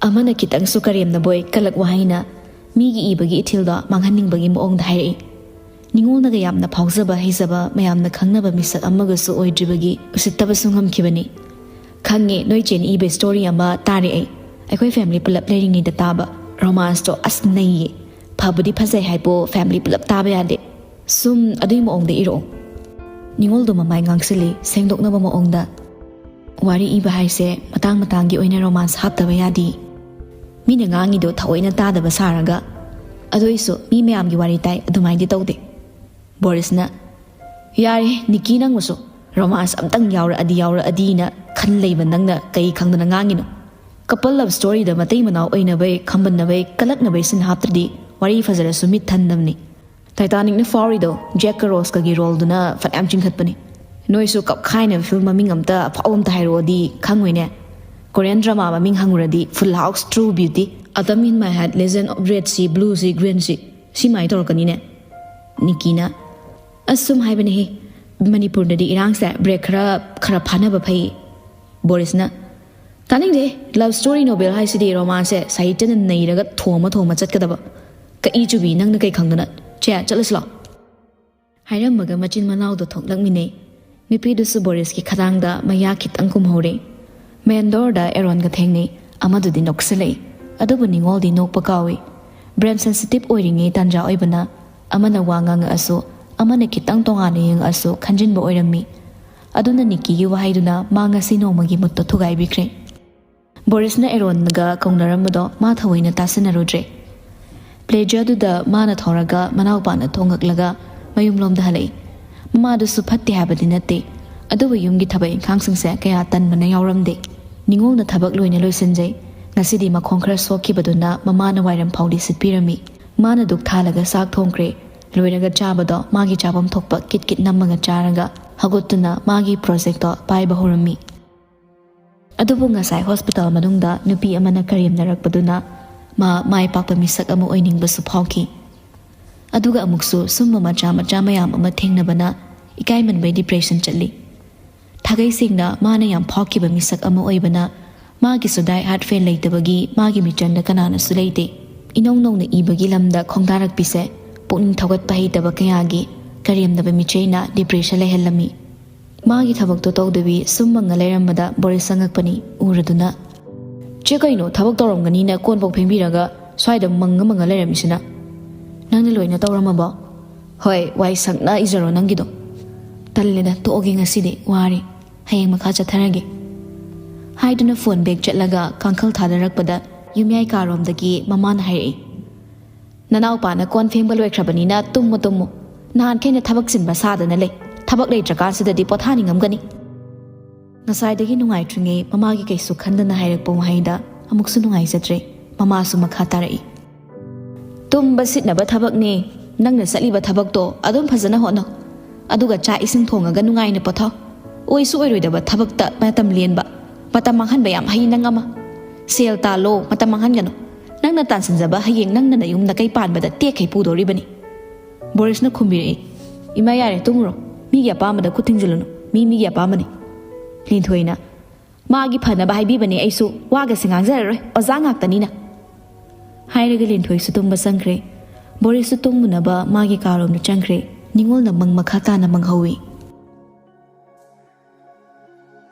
ꯑꯃꯅ ꯈꯤꯇꯪꯁꯨ ꯀꯔꯦꯝꯅꯕꯣꯏ ꯀꯂꯛ ꯋꯥꯍꯩꯅ ꯃꯤꯒꯤ ꯏꯕꯒꯤ ꯏꯊꯤꯜꯗꯣ ꯃꯥꯡꯍꯟꯅꯤꯡꯕꯒꯤ ꯃꯑꯣꯡꯗ ꯍꯥꯏꯔꯛꯏ꯫ ꯅꯤꯉꯣꯜꯅꯒ ꯌꯥꯝꯅ ꯐꯥꯎꯖꯕ ꯍꯩꯖꯕ, ꯃꯌꯥꯝꯅ ꯈꯪꯅꯕ ꯃꯤꯁꯛ ꯑꯃꯒꯁꯨ ꯑꯣꯏꯗ꯭ꯔꯤꯕꯒꯤ ꯎꯁꯤꯠꯇꯕꯁꯨ ꯉꯝꯈꯤꯕꯅꯤ꯫ "ꯈꯪꯉꯦ, ꯅꯣꯏ ꯆꯦꯅ ꯏꯕ ꯁ꯭ꯇꯣꯔꯤ ꯑꯃ ꯇꯥꯔꯦ ꯑꯩ꯫ ꯑꯩꯈꯣꯏ ꯐꯦꯃꯤꯂꯤ ꯄꯨꯂꯞ ꯂꯩꯔꯤꯉꯩꯗ ꯇꯥꯕ꯫ ꯔꯣꯃꯥꯟꯁꯇꯣ ꯑꯁ ꯅꯩꯌꯦ꯫ ꯐꯕꯨꯗꯤ ꯐꯖꯩ ꯍꯥꯏꯕꯣ, ꯐꯦꯃꯤꯂꯤ ꯄꯨꯂꯞ ꯇꯥꯕ ꯌꯥꯗꯦ꯫" "ꯁꯨꯝ ꯑꯗꯨꯒꯤ ꯃꯑꯣꯡꯗ ꯏꯔꯛꯑꯣ꯫" ꯅꯤꯉꯣꯜꯗꯣ ꯃꯃꯥꯏ ꯉꯥꯡꯁꯤꯜꯂꯤ ꯁꯦꯡꯗꯣꯛꯅꯕ ꯃꯑꯣꯡꯗ꯫ "ꯋꯥꯔꯤ ꯏꯕ ꯍꯥꯏꯁꯦ ꯃꯇꯥꯡ ꯃꯇꯥꯡꯒꯤ ꯑꯣꯏꯅ ꯔꯣꯃꯥꯟꯁ ꯍꯥꯞꯇꯕ ꯌꯥꯗꯦ꯫ ꯃꯤꯅ ꯉꯥꯡꯉꯤꯗꯣ ꯊꯑꯣꯏꯅ ꯇꯥꯗꯕ ꯁꯥꯔꯒ꯫ ꯑꯗꯨꯏꯁꯨ ꯃꯤ ꯃꯌꯥꯝꯒꯤ ꯋꯥꯔꯤ ꯇꯥꯏ, ꯑꯗꯨꯃꯥꯏꯅꯗꯤ ꯇꯧꯗꯦ꯫" ꯕꯣꯔꯤꯁꯅ, "ꯌꯥꯔꯦ ꯅꯤꯀꯤ, ꯅꯪꯕꯨꯁꯨ ꯔꯣꯃꯥꯟꯁ ꯑꯝꯇꯪ ꯌꯥꯎꯔꯛꯑꯗꯤ ꯌꯥꯎꯔꯛꯑꯗꯤꯅ ꯈꯟ ꯂꯩꯕ ꯅꯪꯅ ꯀꯩ ꯈꯪꯗꯅ ꯉꯥꯡꯉꯤꯅꯣ? ꯀꯄꯜ ꯂꯚ ꯁ꯭ꯇꯣꯔꯤꯗ ꯃꯇꯩ ꯃꯅꯥꯎ ꯑꯣꯏꯅꯕꯩ, ꯈꯝꯕꯟꯅꯕꯩ, ꯀꯂꯛꯅꯕꯩ ꯁꯤꯟ ꯍꯥꯞꯇ꯭ꯔꯗꯤ ꯋꯥꯔꯤ ꯐꯖꯔꯁꯨ ꯃꯤꯠ ꯊꯟꯗꯕꯅꯤ꯫ ꯇꯥꯏꯇꯥꯅꯤꯛꯅ ꯐꯥꯎꯔꯤꯗꯣ ꯖꯦꯛꯀ ꯔꯣꯁꯀꯒꯤ ꯔꯣꯜꯗꯨꯅ ꯐꯅꯌꯥꯝ ꯆꯤꯡꯈꯠꯄꯅꯤ꯫ ꯅꯣꯏꯁꯨ ꯀꯞꯈꯥꯏꯅꯕ ꯐꯤꯂꯝ ꯃꯃꯤꯡ ꯑꯝꯇ ꯑꯐꯥꯎꯕ ꯑꯝꯇ ꯍꯥꯏꯔꯛꯑꯣꯗꯤ ꯈꯪꯉꯣꯏꯅꯦ꯫ ꯀꯣꯔꯤꯌꯟ ꯗ꯭ꯔꯃꯥ ꯃꯃꯤꯡ ꯍꯪꯉꯨꯔꯗꯤ Full House, True Beauty, Autumn in My Head, Legend of Red Sea, Blue Sea, Green Sea, ꯁꯤꯃꯥꯏ ꯇꯧꯔꯛꯀꯅꯤꯅꯦ꯫" ꯅꯤꯀꯤꯅ, "ꯑꯁ ꯁꯨꯝ ꯍꯥꯏꯕꯅꯦꯍꯦ, ꯃꯅꯤꯄꯨꯔꯗꯗꯤ ꯏꯔꯥꯡꯁꯦ ꯕ꯭ꯔꯦꯛ ꯈꯔ ꯈꯔ ꯐꯥꯅꯕ ꯐꯩ꯫" ꯕꯣꯔꯤꯁꯅ, "ꯇꯥꯅꯤꯡꯗꯦ, ꯂꯚ ꯁ꯭ꯇꯣꯔꯤ ꯅꯣꯕꯦꯜ ꯍꯥꯏꯁꯤꯗꯤ ꯔꯣꯃꯥꯟꯁꯁꯦ ꯁꯥꯍꯤꯇ꯭ꯌꯅ ꯅꯩꯔꯒ ꯊꯣꯝꯃ ꯊꯣꯝꯃ ꯆꯠꯀꯗꯕ꯫ ꯀꯛꯏ ꯆꯨꯕꯤ, ꯅꯪꯅ ꯀꯩ ꯈꯪꯗꯅ? ꯆꯦ, ꯆꯠꯂꯁꯤ ꯂꯥꯎ꯫" ꯍꯥꯏꯔꯝꯃꯒ ꯃꯆꯤꯟ ꯃꯅꯥꯎꯗꯣ ꯊꯣꯛꯂꯛꯃꯤꯟꯅꯩ꯫ ꯅꯨꯄꯤꯗꯨꯁꯨ ꯕꯣꯔꯤꯁꯀꯤ ꯈꯗꯥꯡꯗ ꯃꯌꯥ ꯈꯤꯇꯪ ꯀꯨꯝꯍꯧꯔꯦ꯫ ꯃꯦꯟ ꯗꯣꯔꯗ ꯑꯦꯔꯣꯟꯒ ꯊꯦꯡꯅꯩ꯫ ꯑꯃꯗꯨꯗꯤ ꯅꯣꯛꯁꯤꯜꯂꯛꯏ꯫ ꯑꯗꯨꯕꯨ ꯅꯤꯡꯉꯣꯜꯗꯤ ꯅꯣꯛꯄ ꯀꯥꯎꯏ꯫ ꯕ꯭ꯔꯦꯝ ꯁꯦꯟꯁꯤꯇꯤꯚ ꯑꯣꯏꯔꯤꯉꯩ ꯇꯥꯟꯖꯥ ꯑꯣꯏꯕꯅ ꯑꯃꯅ ꯋꯥ ꯉꯥꯡꯉꯛꯑꯁꯨ ꯑꯃꯅ ꯈꯤꯇꯪ ꯇꯣꯉꯥꯟꯅ ꯌꯦꯡꯉꯛꯑꯁꯨ ꯈꯟꯖꯤꯟꯕ ꯑꯣꯏꯔꯝꯃꯤ꯫ ꯑꯗꯨꯅ ꯅꯤꯛꯀꯤꯒꯤ ꯋꯥꯍꯩꯗꯨꯅ ꯃꯥ ꯉꯁꯤ ꯅꯣꯡꯃꯒꯤ ꯃꯨꯠꯇꯣ ꯊꯨꯒꯥꯏꯕꯤꯈ꯭ꯔꯦ꯫ ꯕꯣꯔꯤꯁꯅ ꯑꯦꯔꯣꯟꯒ ꯀꯧꯅꯔꯝꯕꯗꯣ ꯃꯥ ꯊꯑꯣꯏꯅ ꯇꯥꯁꯤꯟꯅꯔꯨꯗ꯭ꯔꯦ꯫ ꯄ꯭ꯂꯦꯖꯔꯗꯨꯗ ꯃꯥꯅ ꯊꯧꯔꯒ ꯃꯅꯥꯎꯄꯥꯅ ꯊꯣꯡꯉꯛꯂꯒ ꯃꯌꯨꯝꯂꯣꯝꯗ ꯍꯜꯂꯛꯏ꯫ ꯃꯃꯥꯗꯨꯁꯨ ꯐꯠꯇꯦ ꯍꯥꯏꯕꯗꯤ ꯅꯠꯇꯦ, ꯑꯗꯨꯕꯨ ꯌꯨꯝꯒꯤ ꯊꯕꯛ ꯏꯪꯈꯥꯡꯁꯤꯡꯁꯦ ꯀꯌꯥ ꯇꯟꯕꯅ ꯌꯥꯎꯔꯝꯗꯦ꯫ ꯅꯤꯉꯣꯜꯅ ꯊꯕꯛ ꯂꯣꯏꯅ ꯂꯣꯏꯁꯤꯟꯖꯩ꯫ ꯉꯁꯤꯗꯤ ꯃꯈꯣꯡ ꯈꯔ ꯁꯣꯛꯈꯤꯕꯗꯨꯅ ꯃꯃꯥꯅ ꯋꯥꯏꯔꯝ ꯐꯥꯎꯗꯤ ꯁꯤꯠꯄꯤꯔꯝꯃꯤ꯫ ꯃꯥꯅ ꯗꯨꯛ ꯊꯥꯜꯂꯒ ꯆꯥꯛ ꯊꯣꯡꯈ꯭ꯔꯦ꯫ ꯂꯣꯏꯔꯒ ꯆꯥꯕꯗꯣ ꯃꯥꯒꯤ ꯆꯥꯐꯝ ꯊꯣꯛꯄ ꯀꯤꯠ ꯀꯤꯠ ꯅꯝꯃꯒ ꯆꯥꯔꯒ ꯍꯧꯒꯠꯇꯨꯅ ꯃꯥꯒꯤ ꯄ꯭ꯔꯣꯖꯦꯛꯇꯣ ꯄꯥꯏꯕ ꯍꯧꯔꯝꯃꯤ꯫ ꯑꯗꯨꯕꯨ ꯉꯁꯥꯏ ꯍꯣꯁꯄꯤꯇꯥꯜ ꯃꯅꯨꯡꯗ ꯅꯨꯄꯤ ꯑꯃꯅ ꯀꯔꯦꯝꯅꯔꯛꯄꯗꯨꯅ ꯃꯥ ꯃꯥꯏ ꯄꯥꯛꯄ ꯃꯤꯁꯛ ꯑꯃ ꯑꯣꯏꯅꯤꯡꯕꯁꯨ ꯐꯥꯎꯈꯤ꯫ ꯑꯗꯨꯒ ꯑꯃꯨꯛꯁꯨ ꯁꯨꯝꯕ ꯃꯆꯥ ꯃꯆꯥ ꯃꯌꯥꯝ ꯑꯃ ꯊꯦꯡꯅꯕꯅ ꯏꯀꯥꯏꯃꯟꯕꯩ ꯗꯤꯄ꯭ꯔꯦꯁꯟ ꯆꯠꯂꯤ꯫ ꯊꯥꯒꯩ ꯁꯦꯡꯅ ꯃꯥꯅ ꯌꯥꯝ ꯐꯥꯎꯈꯤꯕ ꯃꯤꯁꯛ ꯑꯃ ꯑꯣꯏꯕꯅ ꯃꯥꯒꯤꯁꯨ ꯗꯥꯏ ꯍꯥꯔꯠ ꯐꯦꯟ ꯂꯩꯇꯕꯒꯤ ꯃꯥꯒꯤ ꯃꯤꯆꯪꯗ ꯀꯅꯥꯅꯁꯨ ꯂꯩꯇꯦ꯫ ꯏꯅꯧ ꯅꯧꯅ ꯏꯕꯒꯤ ꯂꯝꯗ ꯈꯣꯡꯗꯥꯔꯛꯄꯤꯁꯦ ꯄꯨꯛꯅꯤꯡ ꯊꯧꯒꯠꯄ ꯍꯩꯇꯕ ꯀꯌꯥꯒꯤ ꯀꯔꯦꯝꯅꯕ ꯃꯤꯆꯩꯅ ꯗꯤꯄ꯭ꯔꯦꯁꯟ ꯂꯩꯍꯜꯂꯝꯃꯤ꯫ ꯃꯥꯒꯤ ꯊꯕꯛꯇꯣ ꯇꯧꯗꯕꯤ ꯁꯨꯝ ꯃꯪꯉ ꯂꯩꯔꯝꯕꯗ ꯕꯣꯔꯤꯁ ꯆꯪꯉꯛꯄꯅꯤ꯫ ꯎꯔꯗꯨꯅ, "ꯆꯦ, ꯀꯩꯅꯣ ꯊꯕꯛ ꯇꯧꯔꯝꯒꯅꯤꯅ ꯀꯣꯟꯐꯥꯎ ꯐꯦꯡꯕꯤꯔꯒ ꯁ꯭ꯋꯥꯏꯗ ꯃꯪꯉ ꯃꯪꯉ ꯂꯩꯔꯝꯃꯤꯁꯤꯅ?" "ꯅꯪꯅ ꯂꯣꯏꯅ ꯇꯧꯔꯝꯃꯕꯣ?" "ꯍꯣꯏ, ꯋꯥꯏ ꯁꯪꯅ ꯏꯖꯔꯣ ꯅꯪꯒꯤꯗꯣ꯫" "ꯇꯜꯂꯦꯗ, ꯇꯣꯛꯑꯒꯦ ꯉꯁꯤꯗꯤ, ꯋꯥꯔꯦ꯫ ꯍꯌꯦꯡ ꯃꯈꯥ ꯆꯠꯊꯔꯒꯦ꯫" ꯍꯥꯏꯗꯨꯅ ꯐꯣꯟ ꯕꯦꯛ ꯆꯠꯂꯒ ꯀꯥꯡꯈꯜ ꯊꯥꯗꯔꯛꯄꯗ ꯌꯨꯝꯌꯥꯏ ꯀꯥꯔꯣꯝꯗꯒꯤ ꯃꯃꯥꯅ ꯍꯥꯏꯔꯛꯏ, "ꯅꯅꯥꯎꯄꯥꯅ ꯀꯣꯟ ꯐꯦꯡꯕ ꯂꯣꯏꯈ꯭ꯔꯕꯅꯤꯅ ꯇꯨꯝꯃꯣ, ꯇꯨꯝꯃꯣ꯫ ꯅꯍꯥꯟꯈꯩꯅ ꯊꯕꯛ ꯆꯤꯟꯕ ꯁꯥꯗꯅ ꯂꯩ꯫ ꯊꯕꯛ ꯂꯩꯇ꯭ꯔꯀꯥꯟꯁꯤꯗꯗꯤ ꯄꯣꯊꯥꯅꯤꯡꯉꯝꯒꯅꯤ꯫" ꯉꯁꯥꯏꯗꯒꯤ ꯅꯨꯡꯉꯥꯏꯇ꯭ꯔꯤꯉꯩ ꯃꯃꯥꯒꯤ ꯀꯩꯁꯨ ꯈꯟꯗꯅ ꯍꯥꯏꯔꯛꯄ ꯋꯥꯍꯩꯗ ꯑꯃꯨꯛꯁꯨ ꯅꯨꯡꯉꯥꯏꯖꯗ꯭ꯔꯦ꯫ ꯃꯃꯥꯁꯨ ꯃꯈꯥ ꯇꯥꯔꯛꯏ, "ꯇꯨꯝꯕ ꯁꯤꯠꯅꯕ ꯊꯕꯛꯅꯦ꯫ ꯅꯪꯅ ꯆꯠꯂꯤꯕ ꯊꯕꯛꯇꯣ ꯑꯗꯨꯝ ꯐꯖꯅ ꯍꯣꯠꯅꯧ꯫ ꯑꯗꯨꯒ ꯆꯥꯛ ꯏꯁꯤꯡ ꯊꯣꯡꯉꯒ ꯅꯨꯡꯉꯥꯏꯅ ꯄꯣꯊꯥꯎ꯫ ꯑꯣꯏꯁꯨ ꯑꯣꯏꯔꯣꯏꯗꯕ ꯊꯕꯛꯇ ꯃꯇꯝ ꯂꯦꯟꯕ꯫ ꯃꯇꯝ ꯃꯥꯡꯍꯟꯕ ꯌꯥꯝ ꯍꯩ ꯅꯪ ꯑꯃ꯫ ꯁꯦꯜ ꯇꯥꯜꯂꯣ, ꯃꯇꯝ ꯃꯥꯡꯍꯟꯒꯅꯨ꯫ ꯅꯪꯅ ꯇꯥꯟꯁꯤꯟꯖꯕ ꯍꯌꯦꯡ ꯅꯪꯅ ꯅꯌꯨꯝ ꯅꯀꯩ ꯄꯥꯟꯕꯗ ꯇꯦꯛꯈꯩ ꯄꯨꯗꯣꯔꯤꯕꯅꯤ꯫" ꯕꯣꯔꯤꯁꯅ ꯈꯨꯝꯕꯤꯔꯛꯏ, "ꯏꯃꯥ, ꯌꯥꯔꯦ, ꯇꯨꯝꯃꯨꯔꯣ꯫ ꯃꯤꯒꯤ ꯑꯄꯥꯝꯕꯗ ꯈꯨꯠ ꯊꯤꯡꯖꯤꯜꯂꯨꯅꯨ꯫ ꯃꯤ ꯃꯤꯒꯤ ꯑꯄꯥꯝꯕꯅꯤ꯫" ꯂꯤꯟꯊꯣꯏꯅ, "ꯃꯥꯒꯤ ꯐꯅꯕ ꯍꯥꯏꯕꯤꯕꯅꯦ ꯑꯩꯁꯨ꯫ ꯋꯥꯒꯁꯦ ꯉꯥꯡꯖꯔꯔꯣꯏ, ꯑꯣꯖꯥ ꯉꯥꯛꯇꯅꯤꯅ꯫" ꯍꯥꯏꯔꯒ ꯂꯤꯟꯊꯣꯏꯁꯨ ꯇꯨꯝꯕ ꯆꯪꯈ꯭ꯔꯦ꯫ ꯕꯣꯔꯤꯁꯁꯨ ꯇꯨꯝꯃꯨꯅꯕ ꯃꯥꯒꯤ ꯀꯥꯔꯣꯝꯗ ꯆꯪꯈ꯭ꯔꯦ꯫ ꯅꯤꯉꯣꯜꯅ ꯃꯪ ꯃꯈꯥ ꯇꯥꯅ ꯃꯪꯍꯧꯏ꯫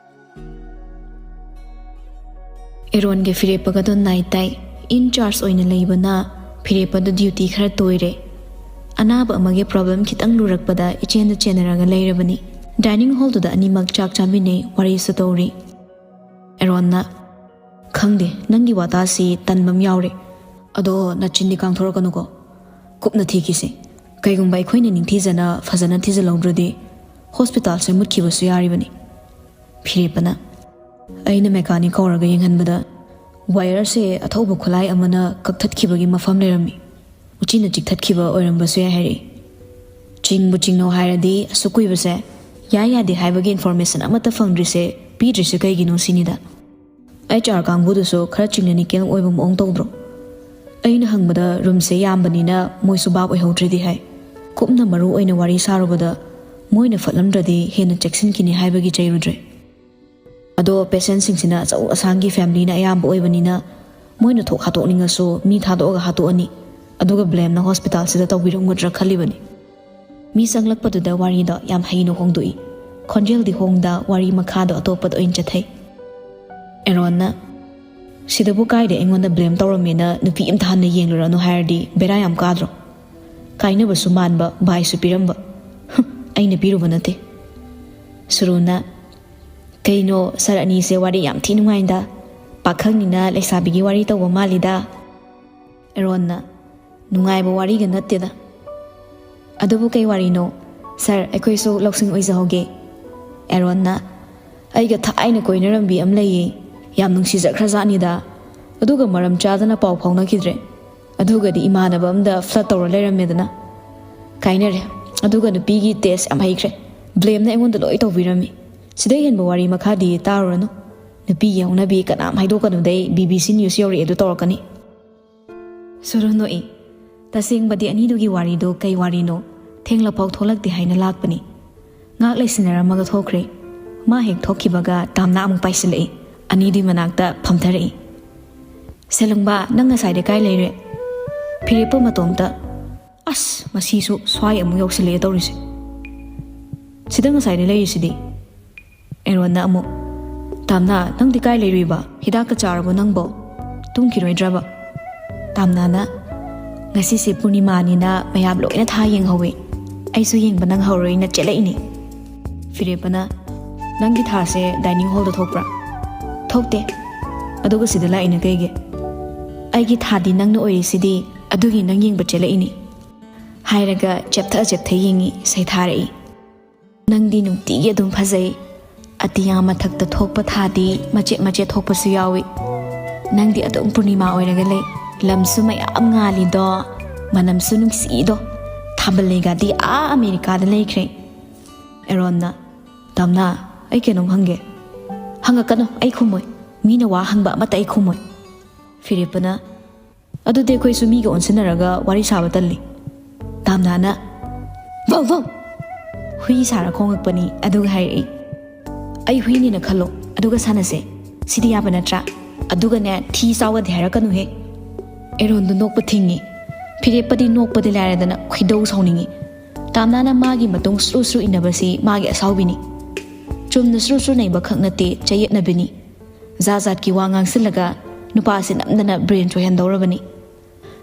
ꯑꯦꯔꯣꯟꯒ ꯐꯤꯔꯦꯞꯄꯒꯗꯣ ꯅꯥꯏꯠ ꯇꯥꯏ꯫ ꯏꯟ ꯆꯥꯔꯖ ꯑꯣꯏꯅ ꯂꯩꯕꯅ ꯐꯤꯔꯦꯞꯄꯗꯣ ꯗ꯭ꯌꯨꯇꯤ ꯈꯔ ꯇꯣꯏꯔꯦ꯫ ꯑꯅꯥꯕ ꯑꯃꯒꯤ ꯄ꯭ꯔꯣꯕ꯭ꯂꯦꯝ ꯈꯤꯇꯪ ꯂꯨꯔꯛꯄꯗ ꯏꯆꯦꯟꯗ ꯆꯦꯟꯅꯔꯒ ꯂꯩꯔꯕꯅꯤ꯫ ꯗꯥꯏꯅꯤꯡ ꯍꯣꯜꯗꯨꯗ ꯑꯅꯤꯃꯛ ꯆꯥꯛ ꯆꯥꯃꯤꯟꯅꯩ, ꯋꯥꯔꯤꯁꯨ ꯇꯧꯔꯤ꯫ ꯑꯦꯔꯣꯟꯅ, "ꯈꯪꯗꯦ, ꯅꯪꯒꯤ ꯋꯥꯇꯥꯁꯤ ꯇꯟꯕ ꯑꯃ ꯌꯥꯎꯔꯦ꯫ ꯑꯗꯣ ꯅꯆꯤꯟꯗꯤ ꯀꯥꯡꯊꯣꯔꯛꯀꯅꯨꯀꯣ꯫ ꯀꯨꯞꯅ ꯊꯤꯈꯤꯁꯦ꯫ ꯀꯩꯒꯨꯝꯕ ꯑꯩꯈꯣꯏꯅ ꯅꯤꯡꯊꯤꯖꯅ ꯐꯖꯅ ꯊꯤꯖꯤꯜꯍꯧꯗ꯭ꯔꯗꯤ ꯍꯣꯁꯄꯤꯇꯥꯜꯁꯦ ꯃꯨꯠꯈꯤꯕꯁꯨ ꯌꯥꯔꯤꯕꯅꯤ꯫" ꯐꯤꯔꯦꯞꯄꯅ, "ꯑꯩꯅ ꯃꯦꯀꯥꯅꯤꯛ ꯀꯧꯔꯒ ꯌꯦꯡꯍꯟꯕꯗ ꯋꯥꯌꯔꯁꯦ ꯑꯊꯧꯕ ꯈꯨꯠꯂꯥꯏ ꯑꯃꯅ ꯀꯛꯊꯠꯈꯤꯕꯒꯤ ꯃꯐꯝ ꯂꯩꯔꯝꯃꯤ꯫ ꯎꯆꯤꯅ ꯆꯤꯛꯊꯠꯈꯤꯕ ꯑꯣꯏꯔꯝꯕꯁꯨ ꯌꯥꯏ ꯍꯥꯏꯔꯛꯏ꯫ ꯆꯤꯡꯕꯨ ꯆꯤꯡꯅꯧ ꯍꯥꯏꯔꯗꯤ ꯑꯁꯨꯛ ꯀꯨꯏꯕꯁꯦ ꯌꯥꯏ ꯌꯥꯗꯦ ꯍꯥꯏꯕꯒꯤ ꯏꯟꯐꯣꯔꯃꯦꯁꯟ ꯑꯃꯠꯇ ꯐꯪꯗ꯭ꯔꯤꯁꯦ, ꯄꯤꯗ꯭ꯔꯤꯁꯦ ꯀꯩꯒꯤꯅꯣ ꯁꯤꯅꯤꯗ꯫ ꯑꯩꯆ ꯑꯥꯔ ꯀꯥꯡꯕꯨꯗꯨꯁꯨ ꯈꯔ ꯆꯤꯡꯅꯅꯤꯀꯦꯜ ꯑꯣꯏꯕ ꯃꯑꯣꯡ ꯇꯧꯗ꯭ꯔꯣ? ꯑꯩꯅ ꯍꯪꯕꯗ ꯔꯨꯝꯁꯦ ꯌꯥꯝꯕꯅꯤꯅ ꯃꯣꯏꯁꯨ ꯚꯥꯞ ꯑꯣꯏꯍꯧꯗ꯭ꯔꯦꯗꯤ ꯍꯥꯏ꯫ ꯀꯨꯞꯅ ꯃꯔꯨ ꯑꯣꯏꯅ ꯋꯥꯔꯤ ꯁꯥꯔꯨꯕꯗ ꯃꯣꯏꯅ ꯐꯠꯂꯝꯗ꯭ꯔꯗꯤ ꯍꯦꯟꯅ ꯆꯦꯛꯁꯤꯟꯈꯤꯅꯤ ꯍꯥꯏꯕꯒꯤ ꯆꯩꯔꯨꯗ꯭ꯔꯦ꯫ ꯑꯗꯣ ꯄꯦꯁꯦꯟꯁꯤꯡꯁꯤꯅ ꯑꯆꯧ ꯑꯁꯥꯡꯒꯤ ꯐꯦꯃꯤꯂꯤꯅ ꯑꯌꯥꯝꯕ ꯑꯣꯏꯕꯅꯤꯅ ꯃꯣꯏꯅ ꯊꯣꯛ ꯍꯥꯠꯇꯣꯛꯅꯤꯡꯉꯁꯨ ꯃꯤ ꯊꯥꯗꯣꯛꯑꯒ ꯍꯥꯠꯇꯣꯛꯑꯅꯤ꯫ ꯑꯗꯨꯒ ꯕ꯭ꯂꯦꯝꯅ ꯍꯣꯁꯄꯤꯇꯥꯜꯁꯤꯗ ꯇꯧꯕꯤꯔꯝꯒꯗ꯭ꯔꯥ ꯈꯜꯂꯤꯕꯅꯤ꯫" ꯃꯤ ꯆꯪꯂꯛꯄꯗꯨꯗ ꯋꯥꯔꯤꯗꯣ ꯌꯥꯝ ꯍꯩꯅ ꯍꯣꯡꯗꯣꯛꯏ꯫ ꯈꯣꯟꯖꯦꯜꯗꯤ ꯍꯣꯡꯗ ꯋꯥꯔꯤ ꯃꯈꯥꯗꯣ ꯑꯇꯣꯞꯄꯗ ꯑꯣꯏꯅ ꯆꯠꯊꯩ꯫ ꯑꯦꯔꯣꯟꯅ, "ꯁꯤꯗꯕꯨ ꯀꯥꯏꯗ ꯑꯩꯉꯣꯟꯗ ꯕ꯭ꯂꯦꯝ ꯇꯧꯔꯝꯃꯦꯅ ꯅꯨꯄꯤ ꯑꯝꯇ ꯍꯟꯅ ꯌꯦꯡꯂꯨꯔꯅꯨ ꯍꯥꯏꯔꯗꯤ ꯕꯦꯔꯥ ꯌꯥꯝ ꯀꯥꯗ꯭ꯔꯣ? ꯀꯥꯏꯅꯕꯁꯨ ꯃꯥꯟꯕ, ꯚꯥꯏꯁꯨ ꯄꯤꯔꯝꯕ꯫ ꯍꯨꯝ, ꯑꯩꯅ ꯄꯤꯔꯨꯕ ꯅꯠꯇꯦ꯫" ꯁꯨꯔꯨꯅ, "ꯀꯩꯅꯣ, ꯁꯥꯔ ꯑꯅꯤꯁꯦ ꯋꯥꯔꯤ ꯌꯥꯝ ꯊꯤ ꯅꯨꯡꯉꯥꯏꯗ꯫ ꯄꯥꯈꯪꯅꯤꯅ ꯂꯩꯁꯥꯕꯤꯒꯤ ꯋꯥꯔꯤ ꯇꯧꯕ ꯃꯥꯜꯂꯤꯗ꯫" ꯑꯦꯔꯣꯟꯅ, "ꯅꯨꯡꯉꯥꯏꯕ ꯋꯥꯔꯤꯒ ꯅꯠꯇꯦꯗ꯫" "ꯑꯗꯨꯕꯨ ꯀꯩ ꯋꯥꯔꯤꯅꯣ? ꯁꯥꯔ, ꯑꯩꯈꯣꯏꯁꯨ ꯂꯧꯁꯤꯡ ꯑꯣꯏꯖꯍꯧꯒꯦ꯫" ꯑꯦꯔꯣꯟꯅ, "ꯑꯩꯒ ꯊꯥꯏꯅ ꯀꯣꯏꯅꯔꯝꯕꯤ ꯑꯃ ꯂꯩꯌꯦ꯫ ꯌꯥꯝ ꯅꯨꯡꯁꯤꯖꯈ꯭ꯔꯖꯥꯠꯅꯤꯗ꯫ ꯑꯗꯨꯒ ꯃꯔꯝ ꯆꯥꯗꯅ ꯄꯥꯎ ꯐꯥꯎꯅꯈꯤꯗ꯭ꯔꯦ꯫ ꯑꯗꯨꯒꯗꯤ ꯏꯃꯥꯟꯅꯕ ꯑꯃꯗ ꯐ꯭ꯂꯠ ꯇꯧꯔ ꯂꯩꯔꯝꯃꯦꯗꯅ꯫ ꯀꯥꯏꯅꯔꯦ꯫ ꯑꯗꯨꯒ ꯅꯨꯄꯤꯒꯤ ꯇꯦꯁ ꯌꯥꯝ ꯍꯩꯈ꯭ꯔꯦ꯫ ꯕ꯭ꯂꯦꯝꯅ ꯑꯩꯉꯣꯟꯗ ꯂꯣꯏ ꯇꯧꯕꯤꯔꯝꯃꯤ꯫ ꯁꯤꯗꯩ ꯍꯦꯟꯕ ꯋꯥꯔꯤ ꯃꯈꯥꯗꯤ ꯇꯥꯔꯨꯔꯅꯨ꯫ ꯅꯨꯄꯤꯒꯤ ꯍꯧꯅꯕꯤ ꯀꯅꯥꯝ ꯍꯥꯏꯗꯣꯛꯀꯅꯨꯗꯩ ꯕꯤ ꯕꯤ ꯁꯤ ꯅ꯭ꯌꯨꯁ ꯌꯧꯔꯛꯑꯦ ꯑꯗꯨ ꯇꯧꯔꯛꯀꯅꯤ꯫" ꯁꯨꯔꯨ ꯅꯣꯛꯏ꯫ ꯇꯁꯦꯡꯕꯗꯤ ꯑꯅꯤꯗꯨꯒꯤ ꯋꯥꯔꯤꯗꯣ ꯀꯩ ꯋꯥꯔꯤꯅꯣ? ꯊꯦꯡꯂꯐꯥꯎ ꯊꯣꯛꯂꯛꯇꯦ ꯍꯥꯏꯅ ꯂꯥꯛꯄꯅꯤ꯫ ꯉꯥꯏꯍꯥꯛ ꯂꯩꯁꯤꯟꯅꯔꯝꯃꯒ ꯊꯣꯛꯈ꯭ꯔꯦ꯫ ꯃꯥ ꯍꯦꯛ ꯊꯣꯛꯈꯤꯕꯒ ꯇꯥꯝꯅꯥ ꯑꯃꯨꯛ ꯄꯥꯏꯁꯤꯜꯂꯛꯏ꯫ ꯑꯅꯤꯗꯨꯒꯤ ꯃꯅꯥꯛꯇ ꯐꯝꯊꯔꯛꯏ꯫ "ꯁꯦꯂꯨꯡꯕ, ꯅꯪ ꯉꯁꯥꯏꯗ ꯀꯥꯏ ꯂꯩꯔꯦ?" ꯐꯤꯔꯦꯞꯄ ꯃꯇꯣꯝꯇ, "ꯑꯁ, ꯃꯁꯤꯁꯨ ꯁ꯭ꯋꯥꯏ ꯑꯃꯨꯛ ꯌꯧꯁꯤꯜꯂꯛꯑꯦ ꯇꯧꯔꯤꯁꯦ꯫ ꯁꯤꯗ ꯉꯁꯥꯏꯗ ꯂꯩꯔꯤꯁꯤꯗꯤ?" ꯑꯦꯔꯣꯟꯅ ꯑꯃꯨꯛ, "ꯇꯥꯝꯅꯥ, ꯅꯪꯗꯤ ꯀꯥꯏ ꯂꯩꯔꯨꯏꯕ? ꯍꯤꯗꯥꯛꯀ ꯆꯥꯔꯕꯣ ꯅꯪꯕꯣ? ꯇꯨꯝꯈꯤꯔꯣꯏꯗ꯭ꯔꯕ?" ꯇꯥꯝꯅꯥꯅ, "ꯉꯁꯤꯁꯦ ꯄꯨꯔꯅꯤꯃꯥꯅꯤꯅ ꯃꯌꯥꯝ ꯂꯣꯏꯅ ꯊꯥ ꯌꯦꯡꯍꯧꯋꯤ꯫ ꯑꯩꯁꯨ ꯌꯦꯡꯕ ꯅꯪꯍꯧꯔꯣꯏꯅ ꯆꯦꯜꯂꯛꯏꯅꯤ꯫" ꯐꯤꯔꯦꯞꯄꯅ, "ꯅꯪꯒꯤ ꯊꯥꯁꯦ dining hallꯗ ꯊꯣꯛꯄ꯭ꯔꯥ?" "ꯊꯣꯛꯇꯦ꯫ ꯑꯗꯨꯒ ꯁꯤꯗ ꯂꯥꯛꯏꯅ ꯀꯩꯒꯤ?" "ꯑꯩꯒꯤ ꯊꯥꯗꯤ ꯅꯪꯅ ꯑꯣꯏꯔꯤꯁꯤꯗꯤ, ꯑꯗꯨꯒꯤ ꯅꯪ ꯌꯦꯡꯕ ꯆꯦꯜꯂꯛꯏꯅꯤ꯫" ꯍꯥꯏꯔꯒ ꯆꯦꯞꯊ ꯆꯦꯞꯊ ꯌꯦꯡꯉꯤ, ꯁꯩꯊꯥꯔꯛꯏ꯫ "ꯅꯪꯗꯤ ꯅꯨꯡꯇꯤꯒꯤ ꯑꯗꯨꯝ ꯐꯖꯩ꯫ ꯑꯇꯤꯌꯥ ꯃꯊꯛꯇ ꯊꯣꯛꯄ ꯊꯥꯗꯤ ꯃꯆꯦꯠ ꯃꯆꯦꯠ ꯊꯣꯛꯄꯁꯨ ꯌꯥꯎꯏ꯫ ꯅꯪꯗꯤ ꯑꯗꯨꯝ ꯄꯨꯔꯅꯤꯃꯥ ꯑꯣꯏꯔꯒ ꯂꯩ꯫ ꯂꯝꯁꯨ ꯃꯌꯥꯝ ꯉꯥꯜꯂꯤꯗꯣ, ꯃꯅꯝꯁꯨ ꯅꯨꯡꯁꯤꯗꯣ꯫ ꯊꯥꯕꯜ ꯂꯩꯒꯗꯤ ꯑꯥ ꯑꯃꯦꯔꯤꯀꯥꯗ ꯂꯩꯈ꯭ꯔꯦ꯫" ꯑꯦꯔꯣꯟꯅ, "ꯇꯥꯝꯅꯥ, ꯑꯩ ꯀꯩꯅꯣꯝ ꯍꯪꯒꯦ꯫" "ꯍꯪꯉꯛꯀꯅꯨ, ꯑꯩ ꯈꯨꯝꯃꯣꯏ꯫ ꯃꯤꯅ ꯋꯥ ꯍꯪꯕ ꯑꯃꯠꯇ ꯑꯩ ꯈꯨꯝꯃꯣꯏ꯫" ꯐꯤꯔꯦꯞꯄꯅ, "ꯑꯗꯨꯗꯤ ꯑꯩꯈꯣꯏꯁꯨ ꯃꯤꯒ ꯑꯣꯟꯁꯤꯟꯅꯔꯒ ꯋꯥꯔꯤ ꯁꯥꯕ ꯇꯜꯂꯤ꯫" ꯇꯥꯝꯅꯥꯅ, "ꯚꯧ ꯚꯧ!" ꯍꯨꯏ ꯁꯥꯔ ꯈꯣꯡꯉꯛꯄꯅꯤ, ꯑꯗꯨꯒ ꯍꯥꯏꯔꯛꯏ, "ꯑꯩ ꯍꯨꯏꯅꯦꯅ ꯈꯜꯂꯣ, ꯑꯗꯨꯒ ꯁꯥꯟꯅꯁꯦ꯫ ꯁꯤꯗꯤ ꯌꯥꯕ ꯅꯠꯇ꯭ꯔꯥ? ꯑꯗꯨꯒꯅꯦ, ꯊꯤ ꯆꯥꯎꯒꯗꯤ ꯍꯥꯏꯔꯛꯀꯅꯨꯍꯦ꯫" ꯑꯦꯔꯣꯟꯗꯣ ꯅꯣꯛꯄ ꯊꯤꯡꯉꯤ꯫ ꯐꯤꯔꯦꯞꯄꯗꯤ ꯅꯣꯛꯄꯗꯤ ꯂꯥꯏꯔꯗꯅ ꯈꯣꯏꯗꯧ ꯁꯥꯎꯅꯤꯡꯉꯤ꯫ ꯇꯥꯝꯅꯥꯅ ꯃꯥꯒꯤ ꯃꯇꯨꯡ ꯁ꯭ꯔꯨ ꯁ꯭ꯔꯨ ꯏꯟꯅꯕꯁꯤ ꯃꯥꯒꯤ ꯑꯁꯥꯎꯕꯤꯅꯤ꯫ ꯆꯨꯝꯅ ꯁ꯭ꯔꯨ ꯁ꯭ꯔꯨ ꯅꯩꯕ ꯈꯛ ꯅꯠꯇꯦ, ꯆꯌꯦꯠꯅꯕꯤꯅꯤ꯫ ꯖꯥꯠ ꯖꯥꯠꯀꯤ ꯋꯥ ꯉꯥꯡꯁꯤꯜꯂꯒ ꯅꯨꯄꯥꯁꯤ ꯅꯝꯗꯅ brain ꯆꯣꯏꯍꯟꯗꯧꯔꯕꯅꯤ꯫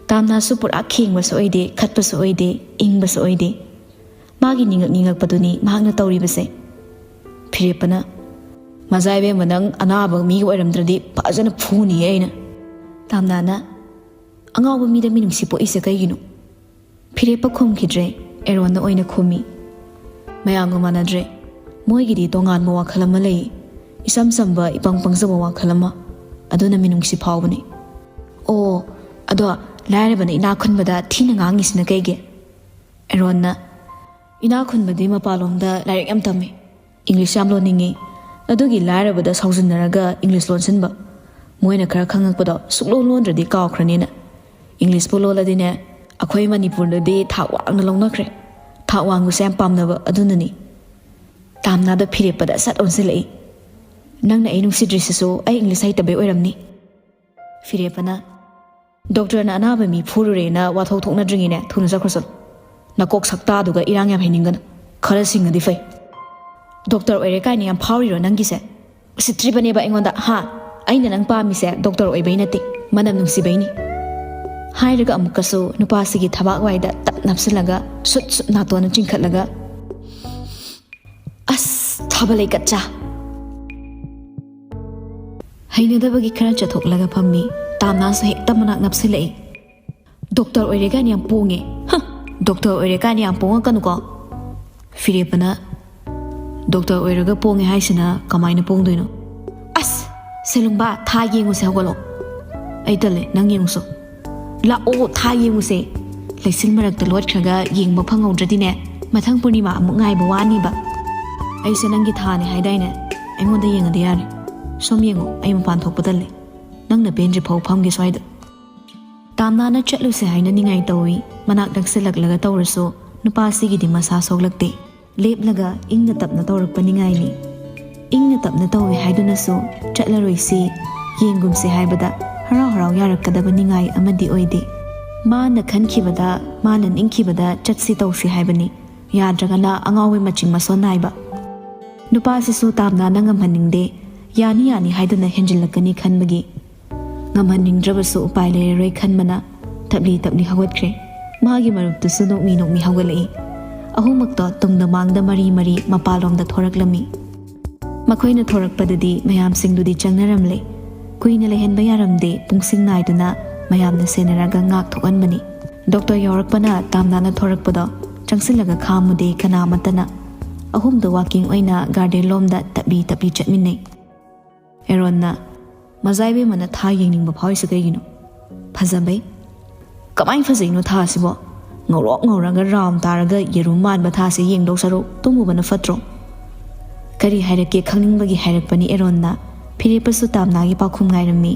ꯇꯥꯝꯅꯥꯁꯨ ꯄꯨꯔꯥ ꯈꯦꯡꯕꯁꯨ ꯑꯣꯏꯗꯦ, ꯈꯠꯄꯁꯨ ꯑꯣꯏꯗꯦ, ꯏꯪꯕꯁꯨ ꯑꯣꯏꯗꯦ꯫ ꯃꯥꯒꯤ ꯅꯤꯡꯉꯛ ꯅꯤꯡꯉꯛꯄꯗꯨꯅꯤ ꯃꯍꯥꯛꯅ ꯇꯧꯔꯤꯕꯁꯦ꯫ ꯐꯤꯔꯦꯞꯄꯅ, "ꯃꯖꯥ ꯏꯕꯦꯝꯃ, ꯅꯪ ꯑꯅꯥꯕ ꯃꯤꯒ ꯑꯣꯏꯔꯝꯗ꯭ꯔꯗꯤ ꯐꯖꯅ ꯐꯨꯅꯤꯌꯦ ꯑꯩꯅ꯫" ꯇꯥꯝꯅꯥꯅ, "ꯑꯉꯥꯎꯕ ꯃꯤꯗ ꯃꯤꯅꯨꯡꯁꯤ ꯄꯣꯛꯏꯁꯦ ꯀꯩꯒꯤꯅꯣ?" ꯐꯤꯔꯦꯞꯄ ꯈꯨꯝꯈꯤꯗ꯭ꯔꯦ꯫ ꯑꯦꯔꯣꯟꯅ ꯑꯣꯏꯅ ꯈꯨꯝꯃꯤ꯫ "ꯃꯌꯥꯝꯒ ꯃꯥꯟꯅꯗ꯭ꯔꯦ꯫ ꯃꯣꯏꯒꯤꯗꯤ ꯇꯣꯉꯥꯟꯕ ꯋꯥꯈꯜ ꯑꯃ ꯂꯩ꯫ ꯏꯆꯝ ꯆꯝꯕ, ꯏꯄꯪ ꯄꯪꯖꯕ ꯋꯥꯈꯜ ꯑꯃ꯫ ꯑꯗꯨꯅ ꯃꯤꯅꯨꯡꯁꯤ ꯐꯥꯎꯕꯅꯤ꯫" "ꯑꯣ, ꯑꯗꯣ ꯂꯥꯏꯔꯕꯅ ꯏꯅꯥꯛ ꯈꯨꯟꯕꯗ ꯊꯤꯅ ꯉꯥꯡꯉꯤꯁꯤꯅ ꯀꯩꯒꯤ?" ꯑꯦꯔꯣꯟꯅ, "ꯏꯅꯥꯛ ꯈꯨꯟꯕꯗꯤ ꯃꯄꯥꯟꯂꯣꯝꯗ ꯂꯥꯏꯔꯤꯛ ꯌꯥꯝ ꯇꯝꯃꯤ, ꯏꯪꯂꯤꯁ ꯌꯥꯝ ꯂꯣꯟꯅꯤꯡꯉꯤ, ꯑꯗꯨꯒꯤ ꯂꯥꯏꯔꯕꯗ ꯁꯥꯎꯖꯤꯟꯅꯔꯒ ꯏꯪꯂꯤꯁ ꯂꯣꯟꯁꯤꯟꯕ꯫ ꯃꯣꯏꯅ ꯈꯔ ꯈꯪꯉꯛꯄꯗꯣ ꯁꯨꯛꯂꯣꯟ ꯂꯣꯟꯗ꯭ꯔꯗꯤ ꯀꯥꯎꯈ꯭ꯔꯅꯤꯅ꯫ ꯏꯪꯂꯤꯁꯄꯨ ꯂꯣꯜꯂꯗꯤꯅꯦ, ꯑꯩꯈꯣꯏ ꯃꯅꯤꯄꯨꯔꯗꯗꯤ ꯊꯥꯛ ꯋꯥꯡꯅ ꯂꯧꯅꯈ꯭ꯔꯦ꯫ ꯊꯥꯛ ꯋꯥꯡꯕꯁꯦ ꯌꯥꯝ ꯄꯥꯝꯅꯕ ꯑꯗꯨꯅꯅꯤ꯫" ꯇꯥꯝꯅꯥꯗ ꯐꯤꯔꯦꯞꯄꯗ ꯁꯠ ꯑꯣꯟꯁꯤꯜꯂꯛꯏ꯫ "ꯅꯪꯅ ꯑꯩ ꯅꯨꯡꯁꯤꯗ꯭ꯔꯤꯁꯤꯁꯨ ꯑꯩ ꯏꯪꯂꯤꯁ ꯍꯩꯇꯕꯩ ꯑꯣꯏꯔꯝꯅꯤ꯫" ꯐꯤꯔꯦꯞꯄꯅ, "ꯗꯣꯛꯇꯔꯅ ꯑꯅꯥꯕ ꯃꯤ ꯐꯨꯔꯨꯔꯦꯅ ꯋꯥꯊꯣꯛ ꯊꯣꯛꯅꯗ꯭ꯔꯤꯉꯩꯅꯦ ꯊꯨꯅ ꯆꯠꯈ꯭ꯔꯣ ꯆꯠꯂꯣ꯫ ꯅꯀꯣꯛ ꯁꯛꯇꯥꯗꯨꯒ ꯏꯔꯥꯡ ꯌꯥꯝ ꯍꯩꯅꯤꯡꯒꯅꯨ꯫ ꯈꯔ ꯁꯤꯡꯉꯗꯤ ꯐꯩ꯫ ꯗꯣꯛꯇꯔ ꯑꯣꯏꯔꯦ ꯀꯥꯏꯅ ꯌꯥꯝ ꯐꯥꯎꯔꯤꯔꯣ ꯅꯪꯒꯤꯁꯦ? ꯎꯁꯤꯠꯇ꯭ꯔꯤꯕꯅꯦꯕ ꯑꯩꯉꯣꯟꯗ, ꯍꯥ? ꯑꯩꯅ ꯅꯪ ꯄꯥꯝꯃꯤꯁꯦ ꯗꯣꯛꯇꯔ ꯑꯣꯏꯕꯩ ꯅꯠꯇꯦ, ꯃꯅꯝ ꯅꯨꯡꯁꯤꯕꯩꯅꯤ꯫ ꯍꯥꯏꯔꯒ ꯑꯃꯨꯛꯀꯁꯨ ꯅꯨꯄꯥꯁꯤꯒꯤ ꯊꯕꯥꯛ ꯋꯥꯏꯗ ꯇꯞ ꯅꯞꯁꯤꯜꯂꯒ ꯁꯨꯠ ꯁꯨꯠ ꯅꯥꯇꯣꯟꯅ ꯆꯤꯡꯈꯠꯂꯒ, ꯑꯁ, ꯊꯥꯕ ꯂꯩꯀꯠꯆꯥ꯫ ꯍꯩꯅꯗꯕꯒꯤ ꯈꯔ ꯆꯠꯊꯣꯛꯂꯒ ꯐꯝꯃꯤ꯫ ꯇꯥꯝꯅꯥꯁꯨ ꯍꯦꯛꯇ ꯃꯅꯥꯛ ꯅꯞꯁꯤꯜꯂꯛꯏ꯫ "ꯗꯣꯛꯇꯔ ꯑꯣꯏꯔꯦ ꯀꯥꯏꯅ ꯌꯥꯝ ꯄꯣꯡꯉꯦ꯫ ꯍ! ꯗꯣꯛꯇꯔ ꯑꯣꯏꯔꯦ ꯀꯥꯏꯅ ꯌꯥꯝ ꯄꯣꯡꯉꯛꯀꯅꯨꯀꯣ꯫" ꯐꯤꯔꯦꯞꯄꯅ, "ꯗꯣꯛꯇꯔ ꯑꯣꯏꯔꯒ ꯄꯣꯡꯉꯦ ꯍꯥꯏꯁꯤꯅ ꯀꯃꯥꯏꯅ ꯄꯣꯡꯗꯣꯏꯅꯣ?" "ꯑꯁ! ꯁꯦꯂꯨꯡꯕꯥ, ꯊꯥ ꯌꯦꯡꯉꯨꯁꯦ, ꯍꯧꯒꯠꯂꯣ꯫" "ꯑꯩ ꯇꯜꯂꯦ, ꯅꯪ ꯌꯦꯡꯉꯨꯁꯣ꯫" "ꯂꯥꯛꯑꯣ, ꯊꯥ ꯌꯦꯡꯉꯨꯁꯦ꯫ ꯂꯩꯆꯤꯜ ꯃꯔꯛꯇ ꯂꯣꯠꯈ꯭ꯔꯒ ꯌꯦꯡꯕ ꯐꯪꯍꯧꯗ꯭ꯔꯗꯤꯅꯦ, ꯃꯊꯪ ꯄꯨꯔꯅꯤꯃꯥ ꯑꯃꯨꯛ ꯉꯥꯏꯕ ꯋꯥꯅꯤꯕ꯫" "ꯑꯩꯁꯦ ꯅꯪꯒꯤ ꯊꯥꯅꯦ ꯍꯥꯏꯗꯥꯏꯅꯦ? ꯑꯩꯉꯣꯟꯗ ꯌꯦꯡꯉꯗꯤ ꯌꯥꯔꯦ꯫ ꯁꯣꯝ ꯌꯦꯡꯉꯣ, ꯑꯩ ꯃꯄꯥꯟ ꯊꯣꯛꯄ ꯇꯜꯂꯦ꯫ ꯅꯪꯅ ꯄꯦꯟꯗ꯭ꯔꯤ ꯐꯥꯎ ꯐꯝꯒꯦ ꯁ꯭ꯋꯥꯏꯗ꯫" ꯇꯥꯝꯅꯥꯅ ꯆꯠꯂꯨꯁꯦ ꯍꯥꯏꯅ ꯅꯤꯡꯉꯥꯏ ꯇꯧꯏ꯫ ꯃꯅꯥꯛ ꯅꯛꯁꯤꯜꯂꯛꯂꯒ ꯇꯧꯔꯁꯨ ꯅꯨꯄꯥꯁꯤꯒꯤꯗꯤ ꯃꯁꯥ ꯁꯣꯛꯂꯛꯇꯦ꯫ ꯂꯦꯞꯂꯒ ꯏꯪꯅ ꯇꯞꯅ ꯇꯧꯔꯛꯄ ꯅꯤꯡꯉꯥꯏꯅꯤ꯫ ꯏꯪꯅ ꯇꯞꯅ ꯇꯧꯏ ꯍꯥꯏꯗꯨꯅꯁꯨ ꯆꯠꯂꯔꯣꯏꯁꯤ, ꯌꯦꯡꯒꯨꯝꯁꯤ ꯍꯥꯏꯕꯗ ꯍꯔꯥꯎ ꯍꯔꯥꯎ ꯌꯥꯔꯛꯀꯗꯕ ꯅꯤꯡꯉꯥꯏ ꯑꯃꯗꯤ ꯑꯣꯏꯗꯦ꯫ ꯃꯥꯅ ꯈꯟꯈꯤꯕꯗ, ꯃꯥꯅ ꯅꯤꯡꯈꯤꯕꯗ ꯆꯠꯁꯤ ꯇꯧꯁꯤ ꯍꯥꯏꯕꯅꯤ꯫ ꯌꯥꯗ꯭ꯔꯒꯅ ꯑꯉꯥꯎꯕꯩ ꯃꯆꯤꯡ ꯃꯁꯣꯟ ꯅꯥꯏꯕ꯫ ꯅꯨꯄꯥꯁꯤꯁꯨ ꯇꯥꯝꯅꯥꯅ ꯉꯝꯍꯟꯅꯤꯡꯗꯦ꯫ ꯌꯥꯅꯤ ꯌꯥꯅꯤ ꯍꯥꯏꯗꯨꯅ ꯍꯦꯟꯖꯤꯜꯂꯛꯀꯅꯤ ꯈꯟꯕꯒꯤ꯫ ꯉꯝꯍꯟꯅꯤꯡꯗ꯭ꯔꯕꯁꯨ ꯎꯄꯥꯏ ꯂꯩꯔꯔꯣꯏ ꯈꯟꯕꯅ ꯇꯞꯂꯤ ꯇꯞꯂꯤ ꯍꯧꯒꯠꯈ꯭ꯔꯦ꯫ ꯃꯥꯒꯤ ꯃꯔꯨꯞꯇꯨꯁꯨ ꯅꯣꯛꯃꯤ ꯅꯣꯛꯃꯤ ꯍꯧꯒꯠꯂꯛꯏ꯫ ꯑꯍꯨꯝꯃꯛꯇꯣ ꯇꯨꯡꯗ ꯃꯥꯡꯗ ꯃꯔꯤ ꯃꯔꯤ ꯃꯄꯥꯟꯂꯣꯝꯗ ꯊꯣꯔꯛꯂꯝꯃꯤ꯫ ꯃꯈꯣꯏꯅ ꯊꯣꯔꯛꯄꯗꯗꯤ ꯃꯌꯥꯝꯁꯤꯡꯗꯨꯗꯤ ꯆꯪꯅꯔꯝꯂꯦ꯫ ꯀꯨꯏꯅ ꯂꯩꯍꯟꯕ ꯌꯥꯔꯝꯗꯦ, ꯄꯨꯡꯁꯤꯡ ꯅꯥꯏꯗꯨꯅ ꯃꯌꯥꯝꯅ ꯁꯦꯟꯅꯔꯒ ꯉꯥꯛ ꯊꯣꯛꯍꯟꯕꯅꯤ꯫ ꯗꯣꯛꯇꯔ ꯌꯧꯔꯛꯄꯅ ꯇꯥꯝꯅꯥꯅ ꯊꯣꯔꯛꯄꯗꯣ ꯆꯪꯁꯤꯜꯂꯒ ꯈꯥꯝꯃꯨꯗꯦ ꯀꯅꯥ ꯑꯃꯠꯇꯅ꯫ ꯑꯍꯨꯝꯗꯣ ꯋꯥꯀꯤꯡ ꯑꯣꯏꯅ ꯒꯥꯔꯗꯦꯟ ꯂꯣꯝꯗ ꯇꯞꯂꯤ ꯇꯞꯂꯤ ꯆꯠꯃꯤꯟꯅꯩ꯫ ꯑꯦꯔꯣꯟꯅ, "ꯃꯖꯥ ꯏꯕꯦꯝꯃꯅ ꯊꯥ ꯌꯦꯡꯅꯤꯡꯕ ꯐꯥꯎꯔꯤꯁꯦ ꯀꯩꯒꯤꯅꯣ? ꯐꯖꯕꯩ꯫" "ꯀꯃꯥꯏꯅ ꯐꯖꯩꯅꯣ ꯊꯥꯁꯤꯕꯣ? ꯉꯧꯔꯣꯛ ꯉꯧꯔꯒ ꯔꯥꯎꯟ ꯇꯥꯔꯒ ꯌꯦꯔꯨꯝ ꯃꯥꯟꯕ ꯊꯥꯁꯦ ꯌꯦꯡꯗꯧ ꯁꯔꯨꯛ ꯇꯨꯝꯃꯨꯕꯅ ꯐꯠꯇ꯭ꯔꯣ?" ꯀꯔꯤ ꯍꯥꯏꯔꯛꯀꯦ ꯈꯪꯅꯤꯡꯕꯒꯤ ꯍꯥꯏꯔꯛꯄꯅꯤ ꯑꯦꯔꯣꯟꯅ꯫ ꯐꯤꯔꯦꯞꯄꯁꯨ ꯇꯥꯝꯅꯥꯒꯤ ꯄꯥꯎꯈꯨꯝ ꯉꯥꯏꯔꯝꯃꯤ꯫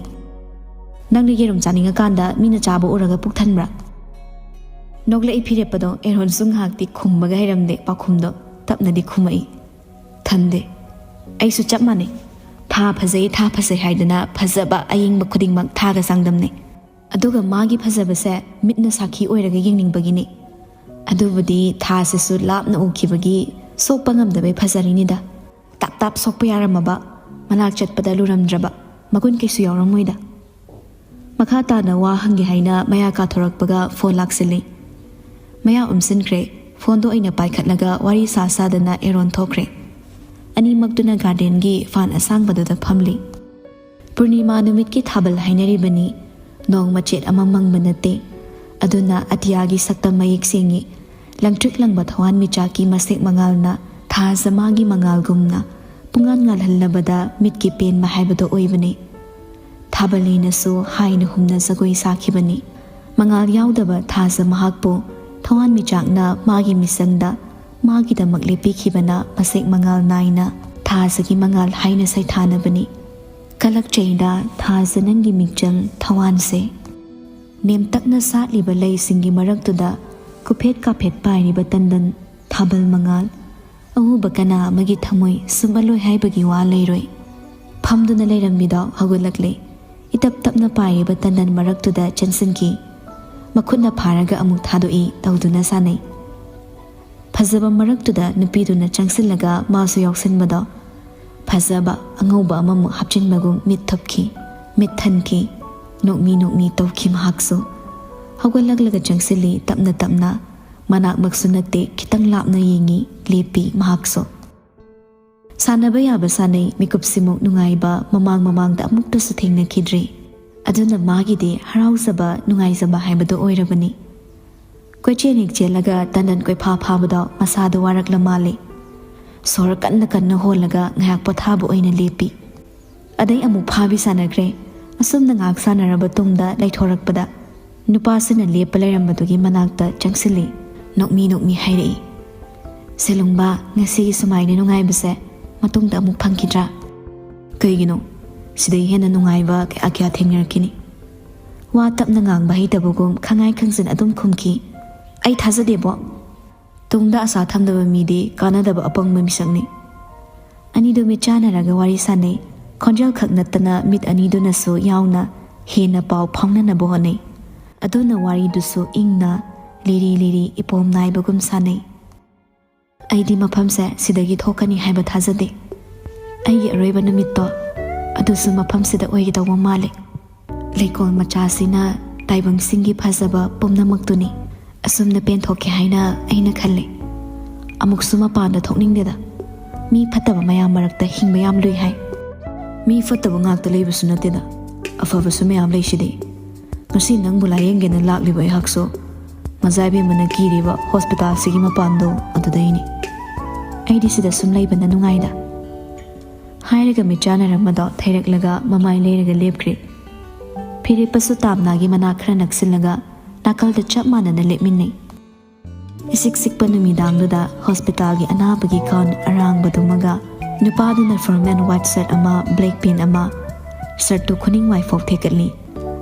"ꯅꯪꯅ ꯌꯦꯔꯨꯝ ꯆꯥꯅꯤꯡꯉꯀꯥꯟꯗ ꯃꯤꯅ ꯆꯥꯕ ꯎꯔꯒ ꯄꯨꯛ ꯊꯟꯕ꯭ꯔꯥ?" ꯅꯣꯛꯂꯛꯏ ꯐꯤꯔꯦꯞꯄꯗꯣ꯫ ꯑꯦꯔꯣꯟꯁꯨ ꯉꯥꯏꯍꯥꯛꯇꯤ ꯈꯨꯝꯕꯒ ꯍꯩꯔꯝꯗꯦ, ꯄꯥꯎꯈꯨꯝꯗꯣ ꯇꯞꯅꯗꯤ ꯈꯨꯝꯃꯛꯏ꯫ "ꯊꯟꯗꯦ꯫ ꯑꯩꯁꯨ ꯆꯞ ꯃꯥꯟꯅꯩ꯫ ꯊꯥ ꯐꯖꯩ, ꯊꯥ ꯐꯖꯩ ꯍꯥꯏꯗꯨꯅ ꯐꯖꯕ ꯑꯌꯦꯡꯕ ꯈꯨꯗꯤꯡꯃꯛ ꯊꯥꯒ ꯆꯥꯡꯗꯝꯅꯩ꯫ ꯑꯗꯨꯒ ꯃꯥꯒꯤ ꯐꯖꯕꯁꯦ ꯃꯤꯠꯅ ꯁꯥꯈꯤ ꯑꯣꯏꯔꯒ ꯌꯦꯡꯅꯤꯡꯕꯒꯤꯅꯤ꯫ ꯑꯗꯨꯕꯨꯗꯤ ꯊꯥꯁꯤꯁꯨ ꯂꯥꯞꯅ ꯎꯈꯤꯕꯒꯤ ꯁꯣꯛꯄ ꯉꯝꯗꯕꯩ ꯐꯖꯔꯤꯅꯤꯗ꯫ ꯇꯥꯞ ꯇꯥꯞ ꯁꯣꯛꯄ ꯌꯥꯔꯝꯃꯕ?" ꯃꯅꯥꯛ ꯆꯠꯄꯗ ꯂꯨꯔꯝꯗ꯭ꯔꯕ꯫ ꯃꯒꯨꯟ ꯀꯩꯁꯨ ꯌꯥꯎꯔꯝꯃꯣꯏꯗ꯫ ꯃꯈꯥ ꯇꯥꯅ ꯋꯥ ꯍꯪꯒꯦ ꯍꯥꯏꯅ ꯃꯌꯥ ꯀꯥꯊꯣꯔꯛꯄꯒ ꯐꯣꯟ ꯂꯥꯛꯁꯤꯜꯂꯤ꯫ ꯃꯌꯥ ꯎꯝꯁꯤꯟꯈ꯭ꯔꯦ꯫ ꯐꯣꯟꯗꯣ ꯑꯩꯅ ꯄꯥꯏꯈꯠꯂꯒ ꯋꯥꯔꯤ ꯁꯥ ꯁꯥꯗꯅ ꯑꯦꯔꯣꯟ ꯊꯣꯛꯈ꯭ꯔꯦ꯫ ꯑꯅꯤꯃꯛꯇꯨꯅ ꯒꯥꯔꯗꯦꯟꯒꯤ ꯐꯥꯟ ꯑꯁꯥꯡꯕꯗꯨꯗ ꯐꯝꯂꯤ꯫ ꯄꯨꯔꯅꯤꯃꯥ ꯅꯨꯃꯤꯠꯀꯤ ꯊꯥꯕꯜ ꯍꯥꯏꯅꯔꯤꯕꯅꯤ꯫ ꯅꯣꯡ ꯃꯆꯦꯠ ꯑꯃ ꯃꯪꯕ ꯅꯠꯇꯦ꯫ ꯑꯗꯨꯅ ꯑꯇꯤꯌꯥꯒꯤ ꯁꯛꯇꯝ ꯃꯌꯦꯛ ꯁꯦꯡꯉꯤ꯫ ꯂꯪꯇ꯭ꯔꯤꯛ ꯂꯪꯕ ꯊꯋꯥꯟꯃꯤꯆꯥꯛꯀꯤ ꯃꯁꯦꯛ ꯃꯉꯥꯜꯅ ꯊꯥꯖ ꯃꯥꯒꯤ ꯃꯉꯥꯜꯒꯨꯝꯅ ꯄꯨꯡꯉꯥꯟ ꯉꯥꯜꯍꯜꯂꯕꯗ ꯃꯤꯠꯀꯤ ꯄꯦꯟꯕ ꯍꯥꯏꯕꯗꯣ ꯑꯣꯏꯕꯅꯤ꯫ ꯊꯥꯕꯜꯂꯤꯅꯁꯨ ꯍꯥꯏꯅ ꯍꯨꯝꯅ ꯖꯒꯣꯏ ꯁꯥꯈꯤꯕꯅꯤ꯫ ꯃꯉꯥꯜ ꯌꯥꯎꯗꯕ ꯊꯥꯖ ꯃꯍꯥꯛꯄꯨ ꯊꯋꯥꯟꯃꯤꯆꯥꯛꯅ ꯃꯥꯒꯤ ꯃꯤꯁꯪꯗ ꯃꯥꯒꯤꯗꯃꯛ ꯂꯦꯞꯄꯤꯈꯤꯕꯅ ꯃꯁꯦꯛ ꯃꯉꯥꯜ ꯅꯥꯏꯅ ꯊꯥꯖꯒꯤ ꯃꯉꯥꯜ ꯍꯥꯏꯅ ꯁꯩꯊꯥꯅꯕꯅꯤ꯫ ꯀꯂꯛꯆꯩꯗ ꯊꯥꯖ ꯅꯪꯒꯤ ꯃꯤꯡꯆꯪ ꯊꯋꯥꯟꯁꯦ꯫ ꯅꯦꯝꯇꯛꯅ ꯁꯥꯠꯂꯤꯕ ꯂꯩꯁꯤꯡꯒꯤ ꯃꯔꯛꯇꯨꯗ ꯀꯨꯐꯦꯠ ꯀꯥꯐꯦꯠ ꯄꯥꯏꯔꯤꯕ ꯇꯟꯗꯟ ꯊꯥꯕꯜ ꯃꯉꯥꯜ꯫ ꯑꯎꯕ ꯀꯅꯥ ꯑꯃꯒꯤ ꯊꯃꯣꯏ ꯁꯨꯝꯍꯜꯂꯣꯏ ꯍꯥꯏꯕꯒꯤ ꯋꯥ ꯂꯩꯔꯣꯏ꯫ ꯐꯝꯗꯨꯅ ꯂꯩꯔꯝꯃꯤꯗꯣ ꯍꯧꯒꯠꯂꯛꯂꯦ꯫ ꯏꯇꯞ ꯇꯞꯅ ꯄꯥꯏꯔꯤꯕ ꯇꯟꯗꯟ ꯃꯔꯛꯇꯨꯗ ꯆꯪꯁꯤꯟꯈꯤ꯫ ꯃꯈꯨꯠꯅ ꯐꯥꯔꯒ ꯑꯃꯨꯛ ꯊꯥꯗꯣꯛꯏ ꯇꯧꯗꯨꯅ ꯁꯥꯟꯅꯩ꯫ ꯐꯖꯕ ꯃꯔꯛꯇꯨꯗ ꯅꯨꯄꯤꯗꯨꯅ ꯆꯪꯁꯤꯜꯂꯒ ꯃꯥꯁꯨ ꯌꯥꯎꯁꯤꯟꯕꯗꯣ ꯐꯖꯕ ꯑꯉꯧꯕ ꯑꯃꯃꯨꯛ ꯍꯥꯞꯆꯤꯟꯕꯒꯨꯝ ꯃꯤꯠ ꯊꯨꯞꯈꯤ꯫ ꯃꯤꯠ ꯊꯟꯈꯤ꯫ ꯅꯣꯛꯃꯤ ꯅꯣꯛꯃꯤ ꯇꯧꯈꯤ ꯃꯍꯥꯛꯁꯨ꯫ ꯍꯧꯒꯠꯂꯛꯂꯒ ꯆꯪꯁꯤꯜꯂꯤ ꯇꯞꯅ ꯇꯞꯅ꯫ ꯃꯅꯥꯛꯃꯛꯁꯨ ꯅꯠꯇꯦ, ꯈꯤꯇꯪ ꯂꯥꯞꯅ ꯌꯦꯡꯉꯤ ꯂꯦꯞꯄꯤ ꯃꯍꯥꯛꯁꯨ꯫ ꯁꯥꯟꯅꯕ ꯌꯥꯕ ꯁꯥꯟꯅꯩ, ꯃꯤꯀꯨꯞꯁꯤꯃꯨꯛ ꯅꯨꯡꯉꯥꯏꯕ ꯃꯃꯥꯡ ꯃꯃꯥꯡꯗ ꯑꯃꯨꯛꯇꯁꯨ ꯊꯦꯡꯅꯈꯤꯗ꯭ꯔꯤ꯫ ꯑꯗꯨꯅ ꯃꯥꯒꯤꯗꯤ ꯍꯔꯥꯎꯖꯕ ꯅꯨꯡꯉꯥꯏꯖꯕ ꯍꯥꯏꯕꯗꯨ ꯑꯣꯏꯔꯕꯅꯤ꯫ ꯀꯣꯏꯆꯦꯟ ꯍꯦꯛ ꯆꯦꯜꯂꯒ ꯇꯟꯗꯟ ꯀꯣꯏꯐꯥ ꯐꯥꯕꯗꯣ ꯃꯁꯥꯗꯣ ꯋꯥꯔꯛꯂ ꯃꯥꯜꯂꯦ꯫ ꯁꯣꯔ ꯀꯟꯅ ꯀꯟꯅ ꯍꯣꯜꯂꯒ ꯉꯥꯏꯍꯥꯛ ꯄꯣꯊꯥꯕ ꯑꯣꯏꯅ ꯂꯦꯞꯄꯤ꯫ ꯑꯗꯩ ꯑꯃꯨꯛ ꯐꯥꯕꯤ ꯁꯥꯟꯅꯈ꯭ꯔꯦ꯫ ꯑꯁꯨꯝꯅ ꯉꯥꯏꯍꯥꯛ ꯁꯥꯟꯅꯔꯕ ꯇꯨꯡꯗ ꯂꯩꯊꯣꯔꯛꯄꯗ ꯅꯨꯄꯥꯁꯤꯅ ꯂꯦꯞꯄ ꯂꯩꯔꯝꯕꯗꯨꯒꯤ ꯃꯅꯥꯛꯇ ꯆꯪꯁꯤꯜꯂꯤ꯫ ꯅꯣꯛꯃꯤ ꯅꯣꯛꯃꯤ ꯍꯥꯏꯔꯛꯏ, "ꯁꯦꯂꯨꯡꯕ, ꯉꯁꯤꯒꯤ ꯁꯨꯃꯥꯏꯅ ꯅꯨꯡꯉꯥꯏꯕꯁꯦ ꯃꯇꯨꯡꯗ ꯑꯃꯨꯛ ꯐꯪꯈꯤꯗ꯭ꯔꯥ?" "ꯀꯩꯒꯤꯅꯣ? ꯁꯤꯗꯩ ꯍꯦꯟꯅ ꯅꯨꯡꯉꯥꯏꯕ ꯀꯌꯥ ꯀꯌꯥ ꯊꯦꯡꯅꯔꯛꯈꯤꯅꯤ꯫" ꯋꯥ ꯇꯞꯅ ꯉꯥꯡꯕ ꯍꯩꯇꯕꯒꯨꯝ ꯈꯪꯉꯥꯏ ꯈꯪꯖꯤꯟ ꯑꯗꯨꯝ ꯈꯨꯝꯈꯤ꯫ "ꯑꯩ ꯊꯥꯖꯗꯦꯕꯣ꯫ ꯇꯨꯡꯗ ꯑꯁꯥ ꯊꯝꯗꯕ ꯃꯤꯗꯤ ꯀꯥꯟꯅꯗꯕ ꯑꯄꯪꯕ ꯃꯤꯁꯛꯅꯤ꯫" ꯑꯅꯤꯗꯨ ꯃꯤꯠ ꯆꯥꯟꯅꯔꯒ ꯋꯥꯔꯤ ꯁꯥꯟꯅꯩ꯫ ꯈꯣꯟꯖꯦꯜ ꯈꯛ ꯅꯠꯇꯅ ꯃꯤꯠ ꯑꯅꯤꯗꯨꯅꯁꯨ ꯌꯥꯎꯅ ꯍꯦꯟꯅ ꯄꯥꯎ ꯐꯥꯎꯅꯅꯕ ꯍꯣꯠꯅꯩ꯫ ꯑꯗꯨꯅ ꯋꯥꯔꯤꯗꯨꯁꯨ ꯏꯪꯅ ꯂꯤꯔꯤ ꯂꯤꯔꯤ ꯏꯄꯣꯝ ꯅꯥꯏꯕꯒꯨꯝ ꯁꯥꯟꯅꯩ꯫ "ꯑꯩꯗꯤ ꯃꯐꯝꯁꯦ ꯁꯤꯗꯒꯤ ꯊꯣꯛꯀꯅꯤ ꯍꯥꯏꯕ ꯊꯥꯖꯗꯦ꯫ ꯑꯩꯒꯤ ꯑꯔꯣꯏꯕ ꯅꯨꯃꯤꯠꯇꯣ ꯑꯗꯨꯁꯨ ꯃꯐꯝꯁꯤꯗ ꯑꯣꯏꯒꯗꯧꯕ ꯃꯥꯜꯂꯦ꯫ ꯂꯩꯀꯣꯜ ꯃꯆꯥꯁꯤꯅ ꯇꯥꯏꯕꯪꯁꯤꯡꯒꯤ ꯐꯖꯕ ꯄꯨꯝꯅꯃꯛꯇꯨꯅꯤ꯫ ꯑꯁꯨꯝꯅ ꯄꯦꯟꯊꯣꯛꯀꯦ ꯍꯥꯏꯅ ꯑꯩꯅ ꯈꯜꯂꯤ꯫ ꯑꯃꯨꯛꯁꯨ ꯃꯄꯥꯟꯗ ꯊꯣꯛꯅꯤꯡꯗꯦꯗ꯫ ꯃꯤ ꯐꯠꯇꯕ ꯃꯌꯥꯝ ꯃꯔꯛꯇ ꯍꯤꯡꯕ ꯌꯥꯝ ꯂꯨꯏ ꯍꯥꯏ꯫ ꯃꯤ ꯐꯠꯇꯕ ꯉꯥꯛꯇ ꯂꯩꯕꯁꯨ ꯅꯠꯇꯦꯗ, ꯑꯐꯕꯁꯨ ꯃꯌꯥꯝ ꯂꯩꯁꯤꯗꯤ꯫ ꯉꯁꯤ ꯅꯪꯕꯨ ꯂꯥꯌꯦꯡꯒꯦꯅ ꯂꯥꯛꯂꯤꯕ ꯑꯩꯍꯥꯛꯁꯨ ꯃꯖꯥ ꯏꯕꯦꯝꯃꯅ ꯀꯤꯔꯤꯕ ꯍꯣꯁꯄꯤꯇꯥꯜꯁꯤꯒꯤ ꯃꯄꯥꯟꯗꯣ ꯑꯗꯨꯗꯩꯅꯤ꯫ ꯑꯩꯗꯤ ꯁꯤꯗ ꯁꯨꯝ ꯂꯩꯕꯅ ꯅꯨꯡꯉꯥꯏꯗ꯫ ꯍꯥꯏꯔꯒ ꯃꯤꯠ ꯆꯥꯟꯅꯔꯝꯕꯗꯣ ꯊꯩꯔꯛꯂꯒ ꯃꯃꯥꯏ ꯂꯩꯔꯒ ꯂꯦꯞꯈ꯭ꯔꯦ꯫ ꯐꯤꯔꯦꯞꯄꯁꯨ ꯇꯥꯝꯅꯥꯒꯤ ꯃꯅꯥꯛ ꯈꯔ ꯅꯛꯁꯤꯜꯂꯒ ꯅꯥꯀꯜꯗ ꯆꯞ ꯃꯥꯟꯅꯅ ꯂꯦꯞꯃꯤꯟꯅꯩ꯫ ꯏꯁꯤꯛ ꯁꯤꯛꯄ ꯅꯨꯃꯤꯗꯥꯡꯗꯨꯗ ꯍꯣꯁꯄꯤꯇꯥꯜꯒꯤ ꯑꯅꯥꯕꯒꯤ ꯒꯥꯎꯟ ꯑꯔꯥꯡꯕꯗꯨꯃꯒ ꯅꯨꯄꯥꯗꯨꯅ ꯐꯣꯔꯃꯦꯜ ꯋꯥꯏꯠ ꯁꯔꯠ ꯑꯃ, ꯕ꯭ꯂꯦꯛ ꯄꯦꯟ ꯑꯃ, ꯁꯔꯠꯇꯨ ꯈꯨꯅꯤꯡ ꯋꯥꯏꯐꯥꯎ ꯊꯦꯛꯀꯠꯂꯤ꯫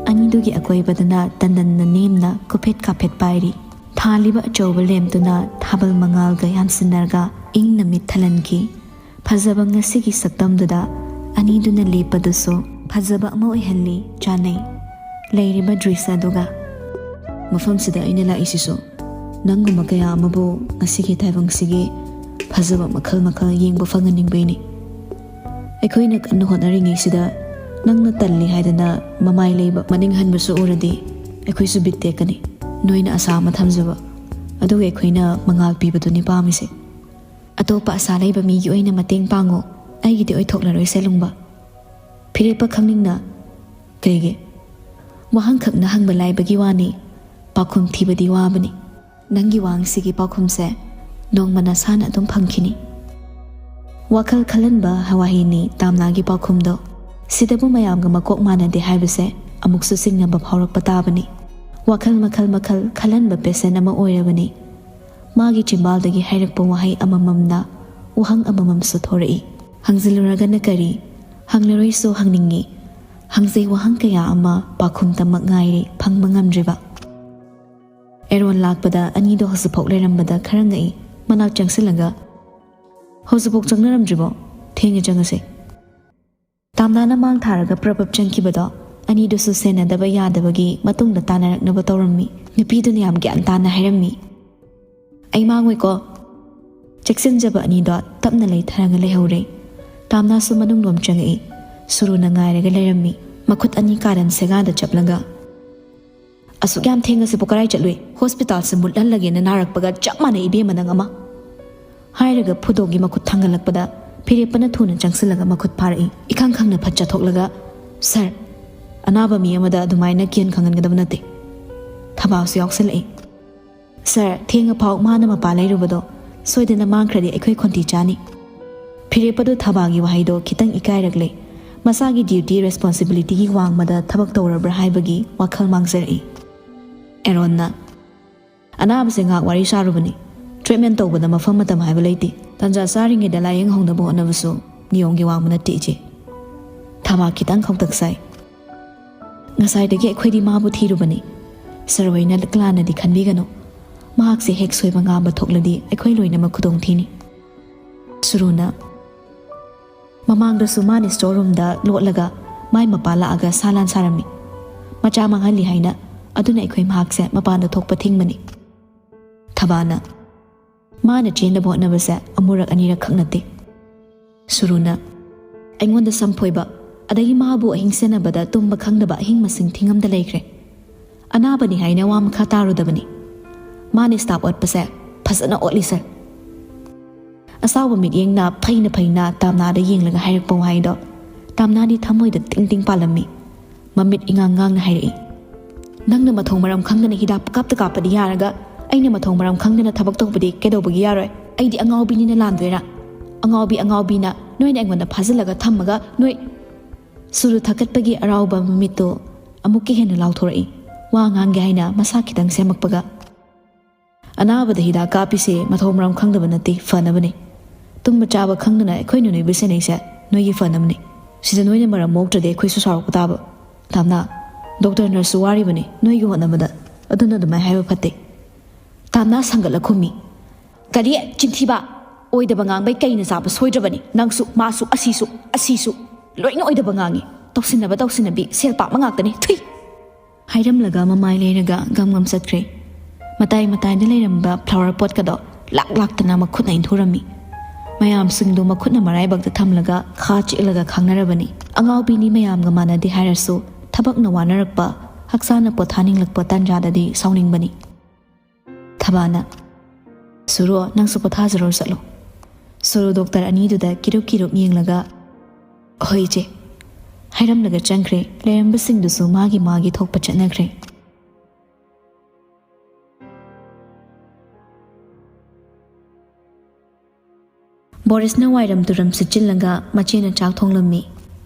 ꯑꯅꯤꯗꯨꯒꯤ ꯑꯀꯣꯏꯕꯗꯅ ꯇꯟꯗꯟꯅ ꯅꯦꯝꯅ ꯀꯨꯐꯦꯠ ꯀꯥꯐꯦꯠ ꯄꯥꯏꯔꯤ꯫ ꯊꯥꯜꯂꯤꯕ ꯑꯆꯧꯕ ꯂꯦꯝꯞꯇꯨꯅ ꯊꯥꯕꯜ ꯃꯉꯥꯜꯒ ꯌꯥꯟꯁꯤꯟꯅꯔꯒ ꯏꯪꯅ ꯃꯤꯠ ꯊꯜꯍꯟꯈꯤ꯫ ꯐꯖꯕ ꯉꯁꯤꯒꯤ ꯁꯛꯇꯝꯗꯨꯗ ꯑꯅꯤꯗꯨꯅ ꯂꯦꯞꯄꯗꯨꯁꯨ ꯐꯖꯕ ꯑꯃ ꯑꯣꯏꯍꯜꯂꯤ, ꯆꯥꯟꯅꯩ꯫ ꯂꯩꯔꯤꯕ ꯗ꯭ꯔꯤꯁ ꯑꯗꯨꯒ꯫ ꯃꯐꯝꯁꯤꯗ ꯑꯩꯅ ꯂꯥꯛꯏꯁꯤꯁꯨ ꯅꯪꯒꯨꯝꯕ ꯀꯌꯥ ꯑꯃꯕꯨ ꯉꯁꯤꯒꯤ ꯇꯥꯏꯕꯪꯁꯤꯒꯤ ꯐꯖꯕ ꯃꯈꯜ ꯃꯈꯜ ꯌꯦꯡꯕ ꯐꯪꯍꯟꯅꯤꯡꯕꯩꯅꯤ꯫ ꯑꯩꯈꯣꯏꯅ ꯀꯟꯅ ꯍꯣꯠꯅꯔꯤꯉꯩꯁꯤꯗ ꯅꯪꯅ ꯇꯜꯂꯤ ꯍꯥꯏꯗꯅ ꯃꯃꯥꯏ ꯂꯩꯕ ꯃꯅꯤꯡ ꯍꯟꯕꯁꯨ ꯎꯔꯗꯤ ꯑꯩꯈꯣꯏꯁꯨ ꯕꯤꯠ ꯇꯦꯛꯀꯅꯤ꯫ ꯅꯣꯏꯅ ꯑꯁꯥ ꯑꯃ ꯊꯝꯖꯕ, ꯑꯗꯨꯒ ꯑꯩꯈꯣꯏꯅ ꯃꯉꯥꯜ ꯄꯤꯕꯗꯨꯅꯤ ꯄꯥꯝꯃꯤꯁꯦ꯫ ꯑꯇꯣꯞꯄ ꯑꯁꯥ ꯂꯩꯕ ꯃꯤꯒꯤ ꯑꯣꯏꯅ ꯃꯇꯦꯡ ꯄꯥꯡꯉꯣ, ꯑꯩꯒꯤꯗꯤ ꯑꯣꯏꯊꯣꯛꯂꯔꯣꯏꯁꯦ ꯂꯨꯡꯕ꯫ ꯐꯤꯔꯦꯞꯄ ꯈꯪꯅꯤꯡꯅ, ꯀꯩꯒꯤ? ꯋꯥꯍꯪꯈꯛꯅ ꯍꯪꯕ ꯂꯥꯏꯕꯒꯤ ꯋꯥꯅꯤ, ꯄꯥꯎꯈꯨꯝ ꯊꯤꯕꯗꯤ ꯋꯥꯕꯅꯤ꯫ ꯅꯪꯒꯤ ꯋꯥꯍꯪꯁꯤꯒꯤ ꯄꯥꯎꯈꯨꯝꯁꯦ ꯅꯣꯡꯃ ꯅꯁꯥꯅ ꯑꯗꯨꯝ ꯐꯪꯈꯤꯅꯤ꯫ ꯋꯥꯈꯜ ꯈꯜꯍꯟꯕ ꯋꯥꯍꯩꯅꯤ ꯇꯥꯝꯅꯥꯒꯤ ꯄꯥꯎꯈꯨꯝꯗꯣ꯫ ꯁꯤꯗꯕꯨ ꯃꯌꯥꯝꯒ ꯃꯀꯣꯛ ꯃꯥꯟꯅꯗꯦ ꯍꯥꯏꯕꯁꯦ ꯑꯃꯨꯛꯁꯨ ꯆꯤꯡꯅꯕ ꯐꯥꯎꯔꯛꯄ ꯇꯥꯕꯅꯤ꯫ ꯋꯥꯈꯜ ꯃꯈꯜ ꯃꯈꯜ ꯈꯜꯍꯟꯕ ꯄꯦꯁꯦꯟ ꯑꯃ ꯑꯣꯏꯔꯕꯅꯤ꯫ ꯃꯥꯒꯤ ꯆꯤꯝꯕꯥꯜꯗꯒꯤ ꯍꯥꯏꯔꯛꯄ ꯋꯥꯍꯩ ꯑꯃꯃꯝꯅ ꯋꯥꯍꯪ ꯑꯃꯃꯝꯁꯨ ꯊꯣꯔꯛꯏ꯫ ꯍꯪꯖꯤꯜꯂꯨꯔꯒꯅ ꯀꯔꯤ? ꯍꯪꯂꯔꯣꯏꯁꯨ ꯍꯪꯅꯤꯡꯉꯤ꯫ ꯍꯪꯖꯩ ꯋꯥꯍꯪ ꯀꯌꯥ ꯑꯃ ꯄꯥꯎꯈꯨꯝꯇꯃꯛ ꯉꯥꯏꯔꯤ, ꯐꯪꯕ ꯉꯝꯗ꯭ꯔꯤꯕ꯫ ꯑꯦꯔꯣꯟ ꯂꯥꯛꯄꯗ ꯑꯅꯤꯗꯣ ꯍꯧꯖꯤꯛꯐꯥꯎ ꯂꯩꯔꯝꯕꯗ ꯈꯔ ꯉꯛꯏ꯫ ꯃꯅꯥꯛ ꯆꯪꯁꯤꯜꯂꯒ, "ꯍꯧꯖꯤꯛꯐꯥꯎ ꯆꯪꯅꯔꯝꯗ꯭ꯔꯤꯕꯣ? ꯊꯦꯡꯉꯦ, ꯆꯪꯉꯁꯦ꯫" ꯇꯥꯝꯅꯥꯅ ꯃꯥꯡ ꯊꯥꯔꯒ ꯄ꯭ꯔꯞ ꯄ꯭ꯔꯞ ꯆꯪꯈꯤꯕꯗꯣ ꯑꯅꯤꯗꯨꯁꯨ ꯁꯦꯟꯅꯗꯕ ꯌꯥꯗꯕꯒꯤ ꯃꯇꯨꯡꯗ ꯇꯥꯟꯅꯔꯛꯅꯕ ꯇꯧꯔꯝꯃꯤ꯫ ꯅꯨꯄꯤꯗꯨꯅ ꯌꯥꯝ ꯒ꯭ꯌꯥꯟ ꯇꯥꯅ ꯍꯥꯏꯔꯝꯃꯤ, "ꯑꯩ ꯃꯥꯡꯉꯣꯏꯀꯣ꯫" ꯆꯦꯛꯁꯤꯟꯖꯕ ꯑꯅꯤꯗꯣ ꯇꯞꯅ ꯂꯩꯊꯔꯒ ꯂꯩꯍꯧꯔꯦ꯫ ꯇꯥꯝꯅꯥꯁꯨ ꯃꯅꯨꯡꯂꯣꯝ ꯆꯪꯉꯛꯏ꯫ ꯁꯨꯔꯨꯅ ꯉꯥꯏꯔꯒ ꯂꯩꯔꯝꯃꯤ, ꯃꯈꯨꯠ ꯑꯅꯤ ꯀꯥꯔꯟ ꯁꯦꯒꯥꯗ ꯆꯞꯂꯒ꯫ "ꯑꯁꯨꯛ ꯌꯥꯝ ꯊꯦꯡꯉꯁꯤꯕꯨ ꯀꯔꯥꯏ ꯆꯠꯂꯨꯏ? ꯍꯣꯁꯄꯤꯇꯥꯜꯁꯦ ꯃꯨꯠꯍꯜꯂꯒꯦꯅ ꯅꯥꯔꯛꯄꯒ ꯆꯞ ꯃꯥꯟꯅꯩ ꯏꯕꯦꯝꯃ ꯅꯪ ꯑꯃ!" ꯍꯥꯏꯔꯒ ꯐꯨꯗꯣꯒꯤ ꯃꯈꯨꯠ ꯊꯥꯡꯒꯠꯂꯛꯄꯗ ꯐꯤꯔꯦꯞꯄꯅ ꯊꯨꯅ ꯆꯪꯁꯤꯜꯂꯒ ꯃꯈꯨꯠ ꯐꯥꯔꯛꯏ꯫ ꯏꯈꯪ ꯈꯪꯅ ꯐꯠ ꯆꯠꯊꯣꯛꯂꯒ, "ꯁꯥꯔ, ꯑꯅꯥꯕ ꯃꯤ ꯑꯃꯗ ꯑꯗꯨꯃꯥꯏꯅ ꯀꯤꯍꯟ ꯈꯪꯍꯟꯒꯗꯕ ꯅꯠꯇꯦ꯫" ꯊꯕꯥꯁꯨ ꯌꯥꯎꯁꯜꯂꯛꯏ꯫ "ꯁꯥꯔ, ꯊꯦꯡꯉꯐꯥꯎ ꯃꯥꯅ ꯃꯄꯥ ꯂꯩꯔꯨꯕꯗꯣ ꯁꯣꯏꯗꯅ ꯃꯥꯡꯈ꯭ꯔꯗꯤ ꯑꯩꯈꯣꯏ ꯈꯣꯟꯊꯤ ꯆꯥꯅꯤ꯫" ꯐꯤꯔꯦꯞꯄꯗꯨ ꯊꯕꯥꯒꯤ ꯋꯥꯍꯩꯗꯣ ꯈꯤꯇꯪ ꯏꯀꯥꯏꯔꯛꯂꯦ꯫ ꯃꯁꯥꯒꯤ ꯗ꯭ꯌꯨꯇꯤ ꯔꯦꯁꯄꯣꯟꯁꯤꯕꯤꯂꯤꯇꯤꯒꯤ ꯋꯥꯡꯃꯗ ꯊꯕꯛ ꯇꯧꯔꯕ꯭ꯔꯥ ꯍꯥꯏꯕꯒꯤ ꯋꯥꯈꯜ ꯃꯥꯡꯖꯔꯛꯏ꯫ ꯑꯦꯔꯣꯟꯅ, "ꯑꯅꯥꯕꯁꯦ ꯉꯥꯏꯍꯥꯛ ꯋꯥꯔꯤ ꯁꯥꯔꯨꯕꯅꯤ꯫ ꯇ꯭ꯔꯤꯠꯃꯦꯟ ꯇꯧꯕꯗ ꯃꯐꯝ ꯃꯇꯝ ꯍꯥꯏꯕ ꯂꯩꯇꯦ꯫ ꯇꯥꯟꯖꯥ ꯆꯥꯔꯤꯉꯩꯗ ꯂꯥꯏꯌꯦꯡꯍꯧꯅꯕ ꯍꯣꯠꯅꯕꯁꯨ ꯅꯤꯌꯣꯝꯒꯤ ꯋꯥꯡꯃ ꯅꯠꯇꯦ, ꯏꯆꯦ꯫" ꯊꯕꯥ ꯈꯤꯇꯪ ꯈꯧꯇꯛ ꯁꯥꯏ꯫ "ꯉꯁꯥꯏꯗꯒꯤ ꯑꯩꯈꯣꯏꯗꯤ ꯃꯥꯕꯨ ꯊꯤꯔꯨꯕꯅꯤ꯫ ꯁꯥꯔ ꯍꯣꯏꯅ ꯂꯥꯟꯅꯗꯤ ꯈꯟꯕꯤꯒꯅꯨ꯫ ꯃꯍꯥꯛꯁꯦ ꯍꯦꯛ ꯁꯣꯏꯕ ꯉꯥꯝꯕ ꯊꯣꯛꯂꯗꯤ ꯑꯩꯈꯣꯏ ꯂꯣꯏꯅꯃꯛ ꯈꯨꯗꯣꯡ ꯊꯤꯅꯤ꯫" ꯁꯨꯔꯨꯅ, "ꯃꯃꯥꯡꯗꯁꯨ ꯃꯥꯅ ꯁ꯭ꯇꯣꯔ ꯔꯨꯝꯗ ꯂꯣꯠꯂꯒ ꯃꯥꯏ ꯃꯄꯥ ꯂꯥꯛꯑꯒ ꯁꯥ ꯂꯥꯟ ꯁꯥꯔꯝꯃꯤ꯫ ꯃꯆꯥ ꯃꯥꯡꯍꯜꯂꯤ ꯍꯥꯏꯅ꯫ ꯑꯗꯨꯅ ꯑꯩꯈꯣꯏ ꯃꯍꯥꯛꯁꯦ ꯃꯄꯥꯟꯗ ꯊꯣꯛꯄ ꯊꯤꯡꯕꯅꯤ꯫" ꯊꯕꯥꯅ, "ꯃꯥꯅ ꯆꯦꯟꯅꯕ ꯍꯣꯠꯅꯕꯁꯦ ꯑꯃꯨꯔꯛ ꯑꯅꯤꯔꯛ ꯈꯛ ꯅꯠꯇꯦ꯫" ꯁꯨꯔꯨꯅ, "ꯑꯩꯉꯣꯟꯗ ꯁꯝꯐꯣꯏꯕ, ꯑꯗꯒꯤ ꯃꯥꯕꯨ ꯑꯍꯤꯡ ꯁꯦꯟꯅꯕꯗ ꯇꯨꯝꯕ ꯈꯪꯗꯕ ꯑꯍꯤꯡ ꯃꯁꯤꯡ ꯊꯤꯉꯝꯗ ꯂꯩꯈ꯭ꯔꯦ꯫ ꯑꯅꯥꯕꯅꯤ ꯍꯥꯏꯅ ꯋꯥ ꯃꯈꯥ ꯇꯥꯔꯨꯗꯕꯅꯤ꯫ ꯃꯥꯅ ꯁ꯭ꯇꯥꯞ ꯑꯣꯠꯄꯁꯦ ꯐꯖꯅ ꯑꯣꯠꯂꯤ, ꯁꯥꯔ꯫" ꯑꯁꯥꯎꯕ ꯃꯤꯠꯌꯦꯡꯅ ꯐꯩꯅ ꯐꯩꯅ ꯇꯥꯝꯅꯥꯗ ꯌꯦꯡꯂꯒ ꯍꯥꯏꯔꯛꯄ ꯋꯥꯍꯩꯗꯣ ꯇꯥꯝꯅꯥꯗꯤ ꯊꯃꯣꯏꯗ ꯇꯤꯡ ꯇꯤꯡ ꯄꯥꯜꯂꯝꯃꯤ꯫ ꯃꯃꯤꯠ ꯏꯉꯥꯡ ꯉꯥꯡꯅ ꯍꯥꯏꯔꯛꯏ, "ꯅꯪꯅ ꯃꯊꯧ ꯃꯔꯝ ꯈꯪꯗꯅ ꯍꯤꯗꯥꯛ ꯄꯨꯀꯥꯞꯇ ꯀꯥꯞꯄꯗꯤ ꯌꯥꯔꯒ, ꯑꯩꯅ ꯃꯊꯧ ꯃꯔꯝ ꯈꯪꯗꯅ ꯊꯕꯛ ꯇꯧꯕꯗꯤ ꯀꯩꯗꯧꯕꯒꯤ ꯌꯥꯔꯣꯏ? ꯑꯩꯗꯤ ꯑꯉꯥꯎꯕꯤꯅꯤꯅ ꯂꯥꯟꯗꯣꯏꯔꯥ? ꯑꯉꯥꯎꯕꯤ, ꯑꯉꯥꯎꯕꯤꯅ ꯅꯣꯏꯅ ꯑꯩꯉꯣꯟꯗ ꯐꯥꯖꯤꯜꯂꯒ ꯊꯝꯃꯒ ꯅꯣꯏ..." ꯁꯨꯔꯨ ꯊꯛꯀꯠꯄꯒꯤ ꯑꯔꯥꯎꯕ ꯃꯃꯤꯠꯇꯨ ꯑꯃꯨꯛꯀ ꯍꯦꯟꯅ ꯂꯥꯎꯊꯣꯔꯛꯏ꯫ ꯋꯥ ꯉꯥꯡꯒꯦ ꯍꯥꯏꯅ ꯃꯁꯥ ꯈꯤꯇꯪ ꯁꯦꯝꯃꯛꯄꯒ, "ꯑꯅꯥꯕꯗ ꯍꯤꯗꯥꯛ ꯀꯥꯞꯄꯤꯁꯦ ꯃꯊꯧ ꯃꯔꯝ ꯈꯪꯗꯕ ꯅꯠꯇꯦ, ꯐꯅꯕꯅꯦ꯫ ꯇꯨꯝꯕ ꯆꯥꯕ ꯈꯪꯗꯅ ꯑꯩꯈꯣꯏꯅ ꯅꯣꯏꯕꯨ ꯁꯦꯟꯅꯩꯁꯦ ꯅꯣꯏꯒꯤ ꯐꯅꯕꯅꯦ꯫ ꯁꯤꯗ ꯅꯣꯏꯅ ꯃꯔꯝ ꯃꯣꯛꯇ꯭ꯔꯗꯤ ꯑꯩꯈꯣꯏꯁꯨ ꯁꯥꯎꯔꯛꯄ ꯇꯥꯕ꯫ ꯇꯥꯝꯅꯥ, ꯗꯣꯛꯇꯔ ꯅꯔꯁꯁꯨ ꯋꯥꯔꯤꯕꯅꯤ ꯅꯣꯏꯒꯤ ꯍꯣꯠꯅꯕꯗ, ꯑꯗꯨꯅ ꯑꯗꯨꯃꯥꯏꯅ ꯍꯥꯏꯕ ꯐꯠꯇꯦ꯫" ꯇꯥꯝꯅꯥ ꯁꯪꯒꯠꯂ ꯈꯨꯝꯃꯤ, "ꯀꯔꯤ? ꯆꯤꯟꯊꯤꯕ! ꯑꯣꯏꯗꯕ ꯉꯥꯡꯕꯩ ꯀꯩꯅ ꯆꯥꯕ ꯁꯣꯏꯗ꯭ꯔꯕꯅꯤ? ꯅꯪꯁꯨ, ꯃꯥꯁꯨ, ꯑꯁꯤꯁꯨ, ꯑꯁꯤꯁꯨ꯫ ꯂꯣꯏꯅ ꯑꯣꯏꯗꯕ ꯉꯥꯡꯉꯤ꯫ ꯇꯧꯁꯤꯟꯅꯕ ꯇꯧꯁꯤꯟꯅꯕꯤ, ꯁꯦꯜ ꯄꯥꯝꯕ ꯉꯥꯛꯇꯅꯤ꯫ ꯊꯨꯏ!" ꯍꯥꯏꯔꯝꯂꯒ ꯃꯃꯥꯏ ꯂꯩꯔꯒ ꯒꯝ ꯒꯝ ꯆꯠꯈ꯭ꯔꯦ꯫ ꯃꯇꯥꯏ ꯃꯇꯥꯏꯗ ꯂꯩꯔꯝꯕ ꯐ꯭ꯂꯥꯋꯔ ꯄꯣꯠꯀꯗꯣ ꯂꯥꯛ ꯂꯥꯛꯇꯅ ꯃꯈꯨꯠꯅ ꯏꯟꯊꯨꯔꯝꯃꯤ꯫ ꯃꯌꯥꯝꯁꯤꯡꯗꯨ ꯃꯈꯨꯠꯅ ꯃꯔꯥꯏꯕꯛꯇ ꯊꯝꯂꯒ ꯈꯥ ꯆꯤꯛꯂꯒ ꯈꯥꯡꯅꯔꯕꯅꯤ꯫ ꯑꯉꯥꯎꯕꯤꯅꯤ ꯃꯌꯥꯝꯒ ꯃꯥꯟꯅꯗꯦ ꯍꯥꯏꯔꯁꯨ, ꯊꯕꯛꯅ ꯋꯥꯅꯔꯛꯄ, ꯍꯛꯆꯥꯡꯅ ꯄꯣꯊꯥꯅꯤꯡꯂꯛꯄ ꯇꯥꯟꯖꯥꯗꯗꯤ ꯁꯥꯎꯅꯤꯡꯕꯅꯤ꯫ ꯊꯕꯥꯅ, "ꯁꯨꯔꯣ, ꯅꯪꯁꯨ ꯄꯣꯊꯥꯖꯔꯣ, ꯆꯠꯂꯣ꯫" ꯁꯨꯔꯨ ꯗꯣꯛꯇꯔ ꯑꯅꯤꯗꯨꯗ ꯀꯤꯔꯨꯞ ꯀꯤꯔꯨꯞ ꯌꯦꯡꯂꯒ, "ꯍꯣꯏ ꯏꯆꯦ," ꯍꯥꯏꯔꯝꯂꯒ ꯆꯪꯈ꯭ꯔꯦ꯫ ꯂꯩꯔꯝꯕꯁꯤꯡꯗꯨꯁꯨ ꯃꯥꯒꯤ ꯃꯥꯒꯤ ꯊꯣꯛꯄ ꯆꯠꯅꯈ꯭ꯔꯦ꯫ ꯕꯣꯔꯤꯁꯅ ꯋꯥꯏꯔꯝ ꯇꯨꯔꯝ ꯁꯤꯠꯆꯤꯜꯂꯒ ꯃꯆꯦꯅ ꯆꯥꯛ ꯊꯣꯡꯂꯝꯃꯤ꯫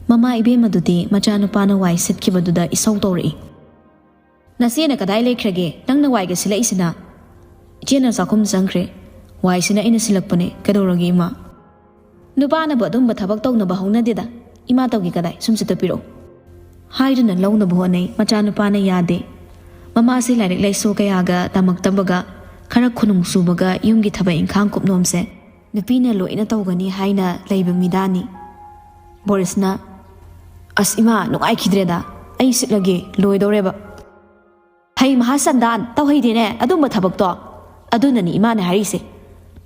ꯃꯃꯥ ꯏꯕꯦꯝꯃꯗꯨꯗꯤ ꯃꯆꯥꯅꯨꯄꯥꯅ ꯋꯥꯏ ꯁꯤꯠꯈꯤꯕꯗꯨꯗ ꯏꯁꯧ ꯇꯧꯔꯛꯏ꯫ "ꯅꯆꯦꯅ ꯀꯗꯥꯏ ꯂꯩꯈ꯭ꯔꯒꯦ? ꯅꯪꯅ ꯋꯥꯏꯒ ꯁꯤꯜꯂꯛꯏꯁꯤꯅ?" "ꯏꯆꯦꯅ ꯆꯥꯛꯈꯨꯝ ꯆꯪꯈ꯭ꯔꯦ꯫ ꯋꯥꯏꯁꯤꯅ ꯑꯩꯅ ꯁꯤꯜꯂꯛꯄꯅꯦ꯫ ꯀꯩꯗꯧꯔꯒꯦ, ꯏꯃꯥ?" "ꯅꯨꯄꯥꯅꯕꯨ ꯑꯗꯨꯝꯕ ꯊꯕꯛ ꯇꯧꯅꯕ ꯍꯧꯅꯗꯦꯗ꯫ ꯏꯃꯥ ꯇꯧꯒꯦ ꯀꯗꯥꯏ? ꯁꯨꯝꯁꯤꯠꯇ ꯄꯤꯔꯛꯎ꯫" ꯍꯥꯏꯗꯨꯅ ꯂꯧꯅꯕ ꯍꯣꯠꯅꯩ꯫ ꯃꯆꯥꯅꯨꯄꯥꯅ ꯌꯥꯗꯦ꯫ ꯃꯃꯥꯁꯦ ꯂꯥꯏꯔꯤꯛ ꯂꯥꯏꯁꯨ ꯀꯌꯥꯒ ꯇꯝꯃꯛꯇꯕꯒ, ꯈꯔ ꯈꯨꯅꯨꯡ ꯁꯨꯕꯒ ꯌꯨꯝꯒꯤ ꯊꯕꯛ ꯏꯪꯈꯥꯡ ꯀꯨꯞꯅꯣꯝꯁꯦ ꯅꯨꯄꯤꯅ ꯂꯣꯏꯅ ꯇꯧꯒꯅꯤ ꯍꯥꯏꯅ ꯂꯩꯕ ꯃꯤꯗꯥꯅꯤ꯫ ꯕꯣꯔꯤꯁꯅ, "ꯑꯁ ꯏꯃꯥ, ꯅꯨꯡꯉꯥꯏꯈꯤꯗ꯭ꯔꯦꯗ꯫ ꯑꯩ ꯁꯤꯠꯂꯒꯦ, ꯂꯣꯏꯗꯧꯔꯦꯕ꯫" "ꯍꯩ ꯃꯍꯥꯁꯟꯗꯥꯟ, ꯇꯧꯍꯩꯗꯦꯅꯦ ꯑꯗꯨꯝꯕ ꯊꯕꯛꯇꯣ꯫ ꯑꯗꯨꯅꯅꯤ ꯏꯃꯥꯅ ꯍꯥꯏꯔꯤꯁꯦ꯫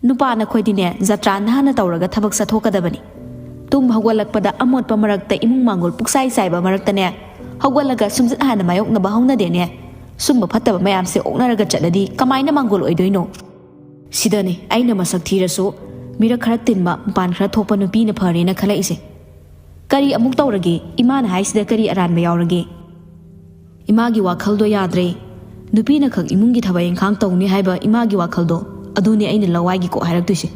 ꯅꯨꯄꯥ ꯅꯈꯣꯏꯗꯤꯅꯦ ꯖꯇ꯭ꯔꯥ ꯅꯥꯟꯅ ꯇꯧꯔꯒ ꯊꯕꯛ ꯆꯠꯊꯣꯛꯀꯗꯕꯅꯤ꯫ ꯇꯨꯝ ꯍꯧꯒꯠꯂꯛꯄꯗ ꯑꯃꯣꯠꯄ ꯃꯔꯛꯇ, ꯏꯃꯨꯡ ꯃꯥꯡꯒꯣꯜ ꯄꯨꯛꯆꯥꯏ ꯆꯥꯏꯕ ꯃꯔꯛꯇꯅꯦ ꯍꯧꯒꯠꯂꯒ ꯁꯨꯝꯖꯤꯠ ꯍꯥꯟꯅ ꯃꯥꯌꯣꯛꯅꯕ ꯍꯧꯅꯗꯦꯅꯦ꯫ ꯁꯨꯝꯕ ꯐꯠꯇꯕ ꯃꯌꯥꯝꯁꯦ ꯑꯣꯛꯅꯔꯒ ꯆꯠꯂꯗꯤ ꯀꯃꯥꯏꯅ ꯃꯥꯡꯒꯣꯜ ꯑꯣꯏꯗꯣꯏꯅꯣ?" "ꯁꯤꯗꯅꯦ ꯑꯩꯅ ꯃꯁꯛ ꯊꯤꯔꯁꯨ ꯃꯤꯔꯛ ꯈꯔ ꯇꯤꯟꯕ, ꯃꯄꯥꯟ ꯈꯔ ꯊꯣꯛꯄ ꯅꯨꯄꯤꯅ ꯐꯔꯦꯅ ꯈꯜꯂꯛꯏꯁꯦ꯫ ꯀꯔꯤ ꯑꯃꯨꯛ ꯇꯧꯔꯒꯦ? ꯏꯃꯥꯅ ꯍꯥꯏꯁꯤꯗ ꯀꯔꯤ ꯑꯔꯥꯟꯕ ꯌꯥꯎꯔꯒꯦ? ꯏꯃꯥꯒꯤ ꯋꯥꯈꯜꯗꯣ ꯌꯥꯗ꯭ꯔꯦ꯫ ꯅꯨꯄꯤꯅ ꯈꯛ ꯏꯃꯨꯡꯒꯤ ꯊꯕꯛ ꯏꯪꯈꯥꯡ ꯇꯧꯅꯤ ꯍꯥꯏꯕ ꯏꯃꯥꯒꯤ ꯋꯥꯈꯜꯗꯣ, ꯑꯗꯨꯅꯦ ꯑꯩꯅ ꯂꯋꯥꯏꯒꯤ ꯀꯣꯛ ꯍꯥꯏꯔꯛꯇꯣꯏꯁꯦ꯫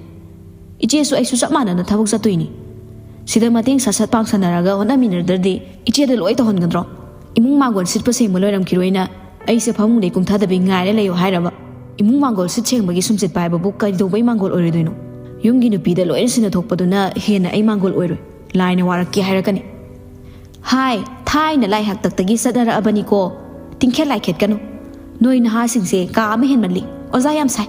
ꯏꯆꯦꯁꯨ ꯑꯩꯁꯨ ꯆꯞ ꯃꯥꯟꯅꯅ ꯊꯕꯛ ꯆꯠꯇꯣꯏꯅꯤ꯫ ꯁꯤꯗ ꯃꯇꯦꯡ ꯁꯠ ꯁꯠ ꯄꯥꯡꯁꯟꯅꯔꯒ ꯍꯣꯠꯅꯃꯤꯟꯅꯗ꯭ꯔꯗꯤ ꯏꯆꯦꯗ ꯂꯣꯏ ꯇꯧꯍꯟꯒꯗ꯭ꯔꯣ? ꯏꯃꯨꯡ ꯃꯥꯡꯒꯣꯜ ꯁꯤꯠꯄ ꯁꯦꯡꯕ ꯂꯣꯏꯔꯝꯈꯤꯔꯣꯏꯅ ꯑꯩꯁꯦ ꯐꯃꯨꯡꯗꯩ ꯀꯨꯝꯊꯗꯕꯤ ꯉꯥꯏꯔ ꯂꯩꯌꯣ ꯍꯥꯏꯔꯕ? ꯏꯃꯨꯡ ꯃꯥꯡꯒꯣꯜ ꯁꯤꯠ ꯁꯦꯡꯕꯒꯤ ꯁꯨꯝꯆꯤꯠ ꯄꯥꯏꯕꯕꯨ ꯀꯩꯗꯧꯕꯩ ꯃꯥꯡꯒꯣꯜ ꯑꯣꯏꯔꯣꯏꯗꯣꯏꯅꯣ? ꯌꯨꯝꯒꯤ ꯅꯨꯄꯤꯗ ꯂꯣꯏꯅ ꯁꯤꯟꯅꯊꯣꯛꯄꯗꯨꯅ ꯍꯦꯟꯅ ꯑꯩ ꯃꯥꯡꯒꯣꯜ ꯑꯣꯏꯔꯣꯏ꯫ ꯂꯥꯏꯅ ꯋꯥꯔꯛꯀꯦ ꯍꯥꯏꯔꯛꯀꯅꯤ꯫ ꯍꯥꯏ, ꯊꯥꯏꯅ ꯂꯥꯏ ꯍꯥꯛꯇꯛꯇꯒꯤ ꯆꯠꯅꯔꯛꯑꯕꯅꯤꯀꯣ꯫ ꯇꯤꯡꯈꯦꯠ ꯂꯥꯏꯈꯦꯠꯀꯅꯨ꯫ ꯅꯣꯏ ꯅꯍꯥꯁꯤꯡꯁꯦ ꯀꯥ ꯑꯃ ꯍꯦꯟꯃꯜꯂꯤ꯫ ꯑꯣꯖꯥ ꯌꯥꯝ ꯁꯥꯏ꯫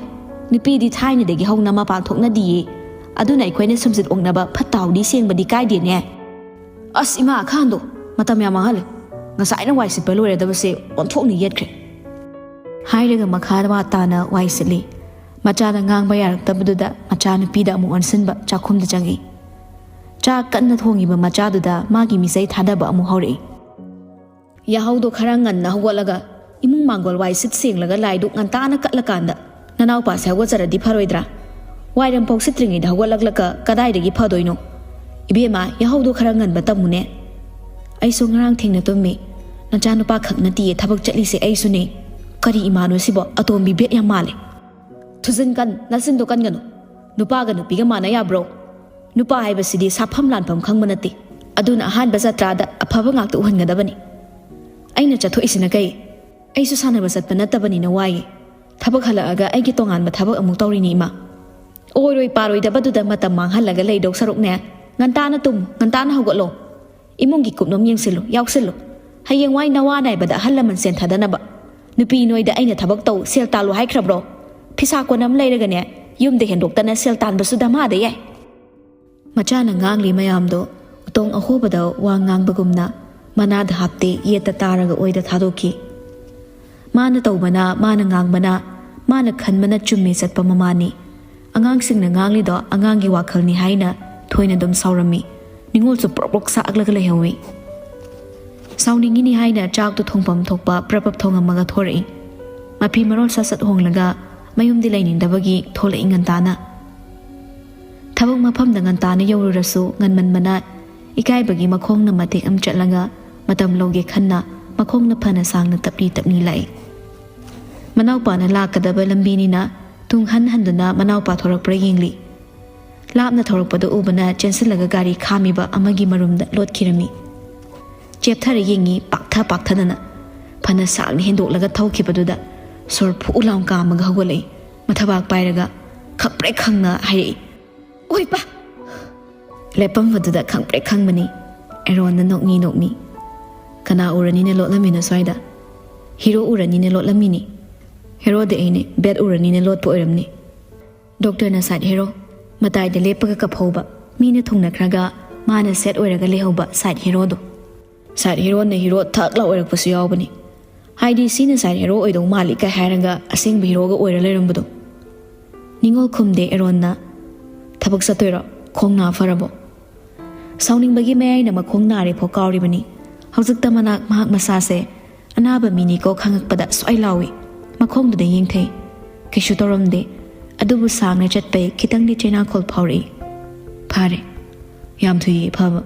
ꯅꯨꯄꯤꯗꯤ ꯊꯥꯏꯅꯗꯒꯤ ꯍꯧꯅ ꯃꯄꯥꯟ ꯊꯣꯛꯅꯗꯤꯌꯦ꯫ ꯑꯗꯨꯅ ꯑꯩꯈꯣꯏꯅ ꯁꯨꯝꯆꯤꯠ ꯑꯣꯛꯅꯕ ꯐꯠꯇ ꯍꯥꯎꯗꯤ ꯁꯦꯡꯕꯗꯤ ꯀꯥꯏꯗꯦꯅꯦ꯫ ꯑꯁ ꯏꯃꯥ, ꯈꯥꯍꯟꯗꯣ꯫ ꯃꯇꯝ ꯌꯥꯝ ꯃꯥꯡꯍꯜꯂꯦ꯫ ꯉꯁꯥꯏꯅ ꯋꯥꯏ ꯁꯤꯠꯄ ꯂꯣꯏꯔꯗꯕꯁꯦ ꯑꯣꯟꯊꯣꯛꯅ ꯌꯦꯠꯈ꯭ꯔꯦ꯫ ꯍꯥꯏꯔꯒ ꯃꯈꯥ ꯇꯥꯅ ꯋꯥꯏ ꯁꯤꯠꯂꯤ꯫ ꯃꯆꯥꯗ ꯉꯥꯡꯕ ꯌꯥꯔꯛꯇꯕꯗꯨꯗ ꯃꯆꯥꯅꯨꯄꯤꯗ ꯑꯃꯨꯛ ꯑꯣꯟꯁꯤꯟꯕ ꯆꯥꯛꯈꯨꯝꯗ ꯆꯪꯉꯛꯏ꯫ ꯆꯥꯛ ꯀꯟꯅ ꯊꯣꯡꯉꯤꯕ ꯃꯆꯥꯗꯨꯗ ꯃꯥꯒꯤ ꯃꯤꯆꯩ ꯊꯥꯗꯕ ꯑꯃꯨꯛ ꯍꯧꯔꯛꯏ꯫ ꯌꯥꯍꯧꯗꯣ ꯈꯔ ꯉꯟꯅ ꯍꯧꯒꯠꯂꯒ ꯏꯃꯨꯡ ꯃꯥꯡꯒꯣꯜ ꯋꯥꯏ ꯁꯤꯠ ꯁꯦꯡꯂꯒ ꯂꯥꯏꯗꯨꯛ ꯉꯟꯇꯥꯅ ꯀꯠꯂꯀꯥꯟꯗ ꯅꯅꯥꯎꯄꯥꯁꯦ ꯍꯧꯒꯠꯆꯔꯗꯤ ꯐꯔꯣꯏꯗ꯭ꯔꯥ? ꯋꯥꯏꯔꯝ ꯐꯥꯎ ꯁꯤꯠꯇ꯭ꯔꯤꯉꯩꯗ ꯍꯧꯒꯠꯂꯛꯂꯒ ꯀꯗꯥꯏꯗꯒꯤ ꯐꯗꯣꯏꯅꯣ? ꯏꯕꯦꯝꯃ, ꯌꯥꯍꯧꯗꯣ ꯈꯔ ꯉꯟꯕ ꯇꯝꯃꯨꯅꯦ꯫ ꯑꯩꯁꯨ ꯉꯔꯥꯡ ꯊꯦꯡꯅ ꯇꯨꯝꯃꯤ꯫ ꯅꯆꯥꯅꯨꯄꯥ ꯈꯛ ꯅꯠꯇꯤꯌꯦ ꯊꯕꯛ ꯆꯠꯂꯤꯁꯦ, ꯑꯩꯁꯨꯅꯦ꯫ ꯀꯔꯤ ꯏꯃꯥꯅꯣ ꯁꯤꯕꯣ? ꯑꯇꯣꯝꯕꯤ ꯕꯦꯠ ꯌꯥꯝ ꯃꯥꯜꯂꯦ꯫ ꯊꯨꯖꯤꯟ ꯀꯟ, ꯅꯆꯤꯟꯗꯣ ꯀꯟꯒꯅꯨ꯫ ꯅꯨꯄꯥꯒ ꯅꯨꯄꯤꯒ ꯃꯥꯟꯅ ꯌꯥꯕ꯭ꯔꯣ? ꯅꯨꯄꯥ ꯍꯥꯏꯕꯁꯤꯗꯤ ꯁꯥꯐꯝ ꯂꯥꯟꯐꯝ ꯈꯪꯕ ꯅꯠꯇꯦ꯫ ꯑꯗꯨꯅ ꯑꯍꯥꯟꯕ ꯖꯇ꯭ꯔꯥꯗ ꯑꯐꯕ ꯉꯥꯛꯇ ꯎꯍꯟꯒꯗꯕꯅꯤ꯫ ꯑꯩꯅ ꯆꯠꯊꯣꯛꯏꯁꯤꯅ ꯀꯩ? ꯑꯩꯁꯨ ꯁꯥꯟꯅꯕ ꯆꯠꯄ ꯅꯠꯇꯕꯅꯤꯅ ꯋꯥꯏꯌꯦ꯫ ꯊꯕꯛ ꯍꯜꯂꯛꯑꯒ ꯑꯩꯒꯤ ꯇꯣꯉꯥꯟꯕ ꯊꯕꯛ ꯑꯃꯨꯛ ꯇꯧꯔꯤꯅꯤ, ꯏꯃꯥ꯫ ꯑꯣꯏꯔꯣꯏ ꯄꯥꯔꯣꯏꯗꯕꯗꯨꯗ ꯃꯇꯝ ꯃꯥꯡꯍꯜꯂꯒ ꯂꯩꯗꯧ ꯁꯔꯨꯛꯅꯦ, ꯉꯟꯇꯥꯅ ꯇꯨꯝꯃꯨ, ꯉꯟꯇꯥꯅ ꯍꯧꯒꯠꯂꯣ꯫ ꯏꯃꯨꯡꯒꯤ ꯀꯨꯞꯅꯣꯝ ꯌꯦꯡꯁꯤꯜꯂꯨ, ꯌꯥꯎꯁꯤꯜꯂꯨ꯫ ꯍꯌꯦꯡꯋꯥꯏ ꯅꯋꯥ ꯅꯥꯏꯕꯗ ꯑꯍꯜ ꯂꯃꯟ ꯁꯦꯟꯊꯗꯅꯕ꯫ ꯅꯨꯄꯤ ꯅꯣꯏꯗ ꯑꯩꯅ ꯊꯕꯛ ꯇꯧ, ꯁꯦꯜ ꯇꯥꯜꯂꯨ ꯍꯥꯏꯈ꯭ꯔꯕ꯭ꯔꯣ? ꯐꯤꯁꯥ ꯀꯣꯟ ꯑꯃ ꯂꯩꯔꯒꯅꯦ, ꯌꯨꯝꯗ ꯍꯦꯟꯗꯣꯛꯇꯅ ꯁꯦꯜ ꯇꯥꯟꯕꯁꯨ ꯙꯃꯥꯗ ꯌꯥꯏ꯫ ꯃꯆꯥꯅ ꯉꯥꯡꯂꯤ ꯃꯌꯥꯝꯗꯣ ꯎꯇꯣꯡ ꯑꯍꯣꯕꯗ ꯋꯥ ꯉꯥꯡꯕꯒꯨꯝꯅ ꯃꯅꯥꯗ ꯍꯥꯞꯇꯦ, ꯌꯦꯠꯇ ꯇꯥꯔꯒ ꯑꯣꯏꯗ ꯊꯥꯗꯣꯛꯈꯤ꯫ ꯃꯥꯅ ꯇꯧꯕꯅ, ꯃꯥꯅ ꯉꯥꯡꯕꯅ, ꯃꯥꯅ ꯈꯟꯕꯅ ꯆꯨꯝꯃꯤ ꯆꯠꯄ ꯃꯃꯥꯅꯤ꯫ ꯑꯉꯥꯡꯁꯤꯡꯅ ꯉꯥꯡꯂꯤꯗꯣ ꯑꯉꯥꯡꯒꯤ ꯋꯥꯈꯜꯅꯤ ꯍꯥꯏꯅ ꯊꯣꯏꯅ ꯑꯗꯨꯝ ꯁꯥꯎꯔꯝꯃꯤ꯫ ꯅꯤꯉꯣꯜꯁꯨ ꯄ꯭ꯔꯣꯛ ꯄ꯭ꯔꯣꯛ ꯆꯥꯛꯂꯒ ꯂꯩꯍꯧꯏ꯫ ꯁꯥꯎꯅꯤꯡꯉꯤꯅꯤ ꯍꯥꯏꯅ ꯆꯥꯛꯇꯨ ꯊꯣꯡꯐꯝ ꯊꯣꯛꯄ ꯄ꯭ꯔꯞ ꯄ꯭ꯔꯞ ꯊꯣꯡꯉꯝꯃꯒ ꯊꯣꯔꯛꯏ꯫ ꯃꯐꯤ ꯃꯔꯣꯜ ꯁꯠ ꯁꯠ ꯍꯣꯡꯂꯒ ꯃꯌꯨꯝꯗꯤ ꯂꯩꯅꯤꯡꯗꯕꯒꯤ ꯊꯣꯛꯂꯛꯏ ꯉꯟꯇꯥꯅ꯫ ꯊꯕꯛ ꯃꯐꯝꯗ ꯉꯟꯇꯥꯅ ꯌꯧꯔꯨꯔꯁꯨ ꯉꯟꯃꯟꯕꯅ ꯏꯀꯥꯏꯕꯒꯤ ꯃꯈꯣꯡꯅ ꯃꯇꯦꯛ ꯑꯃ ꯆꯠꯂꯒ ꯃꯇꯝ ꯂꯧꯒꯦ ꯈꯟꯅ ꯃꯈꯣꯡꯅ ꯐꯅ ꯁꯥꯡꯅ ꯇꯞꯂꯤ ꯇꯞꯂꯤ ꯂꯥꯛꯏ꯫ ꯃꯅꯥꯎꯄꯥꯅ ꯂꯥꯛꯀꯗꯕ ꯂꯝꯕꯤꯅꯤꯅ ꯇꯨꯡ ꯍꯟ ꯍꯟꯗꯨꯅ ꯃꯅꯥꯎꯄꯥ ꯊꯣꯔꯛꯄ꯭ꯔꯥ ꯌꯦꯡꯂꯤ꯫ ꯂꯥꯞꯅ ꯊꯧꯔꯛꯄꯗꯨ ꯎꯕꯅ ꯆꯦꯟꯁꯤꯜꯂꯒ ꯒꯥꯔꯤ ꯈꯥꯝꯃꯤꯕ ꯑꯃꯒꯤ ꯃꯔꯨꯝꯗ ꯂꯣꯠꯈꯤꯔꯝꯃꯤ꯫ ꯆꯦꯞꯊꯔ ꯌꯦꯡꯉꯤ ꯄꯥꯛꯊ ꯄꯥꯛꯊꯗꯅ꯫ ꯐꯅ ꯁꯥꯡꯅ ꯍꯦꯟꯗꯣꯛꯂꯒ ꯊꯧꯈꯤꯕꯗꯨꯗ ꯁꯣꯔ ꯐꯨ ꯂꯥꯎ ꯀꯥꯝꯃꯒ ꯍꯧꯒꯠꯂꯛꯏ꯫ ꯃꯊꯕꯥꯛ ꯄꯥꯏꯔꯒ ꯈꯪꯄ꯭ꯔꯦꯛ ꯈꯪꯅ ꯍꯥꯏꯔꯛꯏ, "ꯑꯣꯏ ꯄꯥ!" ꯂꯦꯞꯄꯝꯕꯗꯨꯗ ꯈꯪꯄ꯭ꯔꯦꯛ ꯈꯪꯕꯅꯤ꯫ ꯑꯦꯔꯣꯟꯅ ꯅꯣꯛꯃꯤ ꯅꯣꯛꯃꯤ, "ꯀꯅꯥ ꯎꯔꯅꯤꯅ ꯂꯣꯠꯂꯝꯃꯤꯅꯣ ꯁ꯭ꯋꯥꯏꯗ?" "ꯍꯤꯔꯣ ꯎꯔꯅꯤꯅ ꯂꯣꯠꯂꯝꯃꯤꯅꯤ꯫ ꯍꯦꯔꯣꯗꯤ ꯑꯩꯅꯦ, ꯕꯦꯠ ꯎꯔꯅꯤꯅ ꯂꯣꯠꯄ ꯑꯣꯏꯔꯝꯅꯤ꯫ ꯗꯣꯛꯇꯔꯅ ꯁꯥꯏꯠ ꯍꯦꯔꯣ, ꯃꯇꯥꯏꯗ ꯂꯦꯞꯄꯒ ꯀꯞꯍꯧꯕ꯫ ꯃꯤꯅ ꯊꯨꯡꯅꯈ꯭ꯔꯒ ꯃꯥꯅ ꯁꯦꯠ ꯑꯣꯏꯔꯒ ꯂꯩꯍꯧꯕ ꯁꯥꯏꯠ ꯍꯦꯔꯣꯗꯣ꯫ ꯁꯥꯏꯠ ꯍꯦꯔꯣꯅ ꯍꯤꯔꯣ ꯊꯛ ꯂꯥꯎ ꯑꯣꯏꯔꯛꯄꯁꯨ ꯌꯥꯎꯕꯅꯤ꯫ ꯍꯥꯏꯗꯤ ꯁꯤꯅ ꯁꯥꯏꯠ ꯍꯦꯔꯣ ꯑꯣꯏꯗꯧ ꯃꯥꯜꯂꯤ ꯀꯥꯏ ꯍꯥꯏꯔꯒ ꯑꯁꯦꯡꯕ ꯍꯤꯔꯣꯒ ꯑꯣꯏꯔ ꯂꯩꯔꯝꯕꯗꯣ꯫ ꯅꯤꯡꯉꯣꯜ ꯈꯨꯝꯗꯦ ꯑꯦꯔꯣꯟꯅ꯫ "ꯊꯕꯛ ꯆꯠꯇꯣꯏꯔꯣ? ꯈꯣꯡ ꯅꯥ ꯐꯔꯕꯣ?" ꯁꯥꯎꯅꯤꯡꯕꯒꯤ ꯃꯌꯥꯏꯅ ꯃꯈꯣꯡ ꯅꯥꯔꯦ ꯐꯥꯎ ꯀꯥꯎꯔꯤꯕꯅꯤ꯫ ꯍꯧꯖꯤꯛꯇ ꯃꯅꯥꯛ ꯃꯍꯥꯛ ꯃꯁꯥꯁꯦ ꯑꯅꯥꯕ ꯃꯤꯅꯤꯀꯣ ꯈꯪꯉꯛꯄꯗ ꯁ꯭ꯋꯥꯏ ꯂꯥꯎꯏ꯫ ꯃꯈꯣꯡꯗꯨꯗ ꯌꯦꯡꯊꯩ꯫ ꯀꯩꯁꯨ ꯇꯧꯔꯝꯗꯦ꯫ ꯑꯗꯨꯕꯨ ꯁꯥꯡꯅ ꯆꯠꯄꯩ ꯈꯤꯇꯪꯗꯤ ꯆꯩꯅꯥꯈꯣꯜ ꯐꯥꯎꯔꯛꯏ꯫ "ꯐꯔꯦ꯫ ꯌꯥꯝ ꯊꯨꯏꯌꯦ ꯐꯕ꯫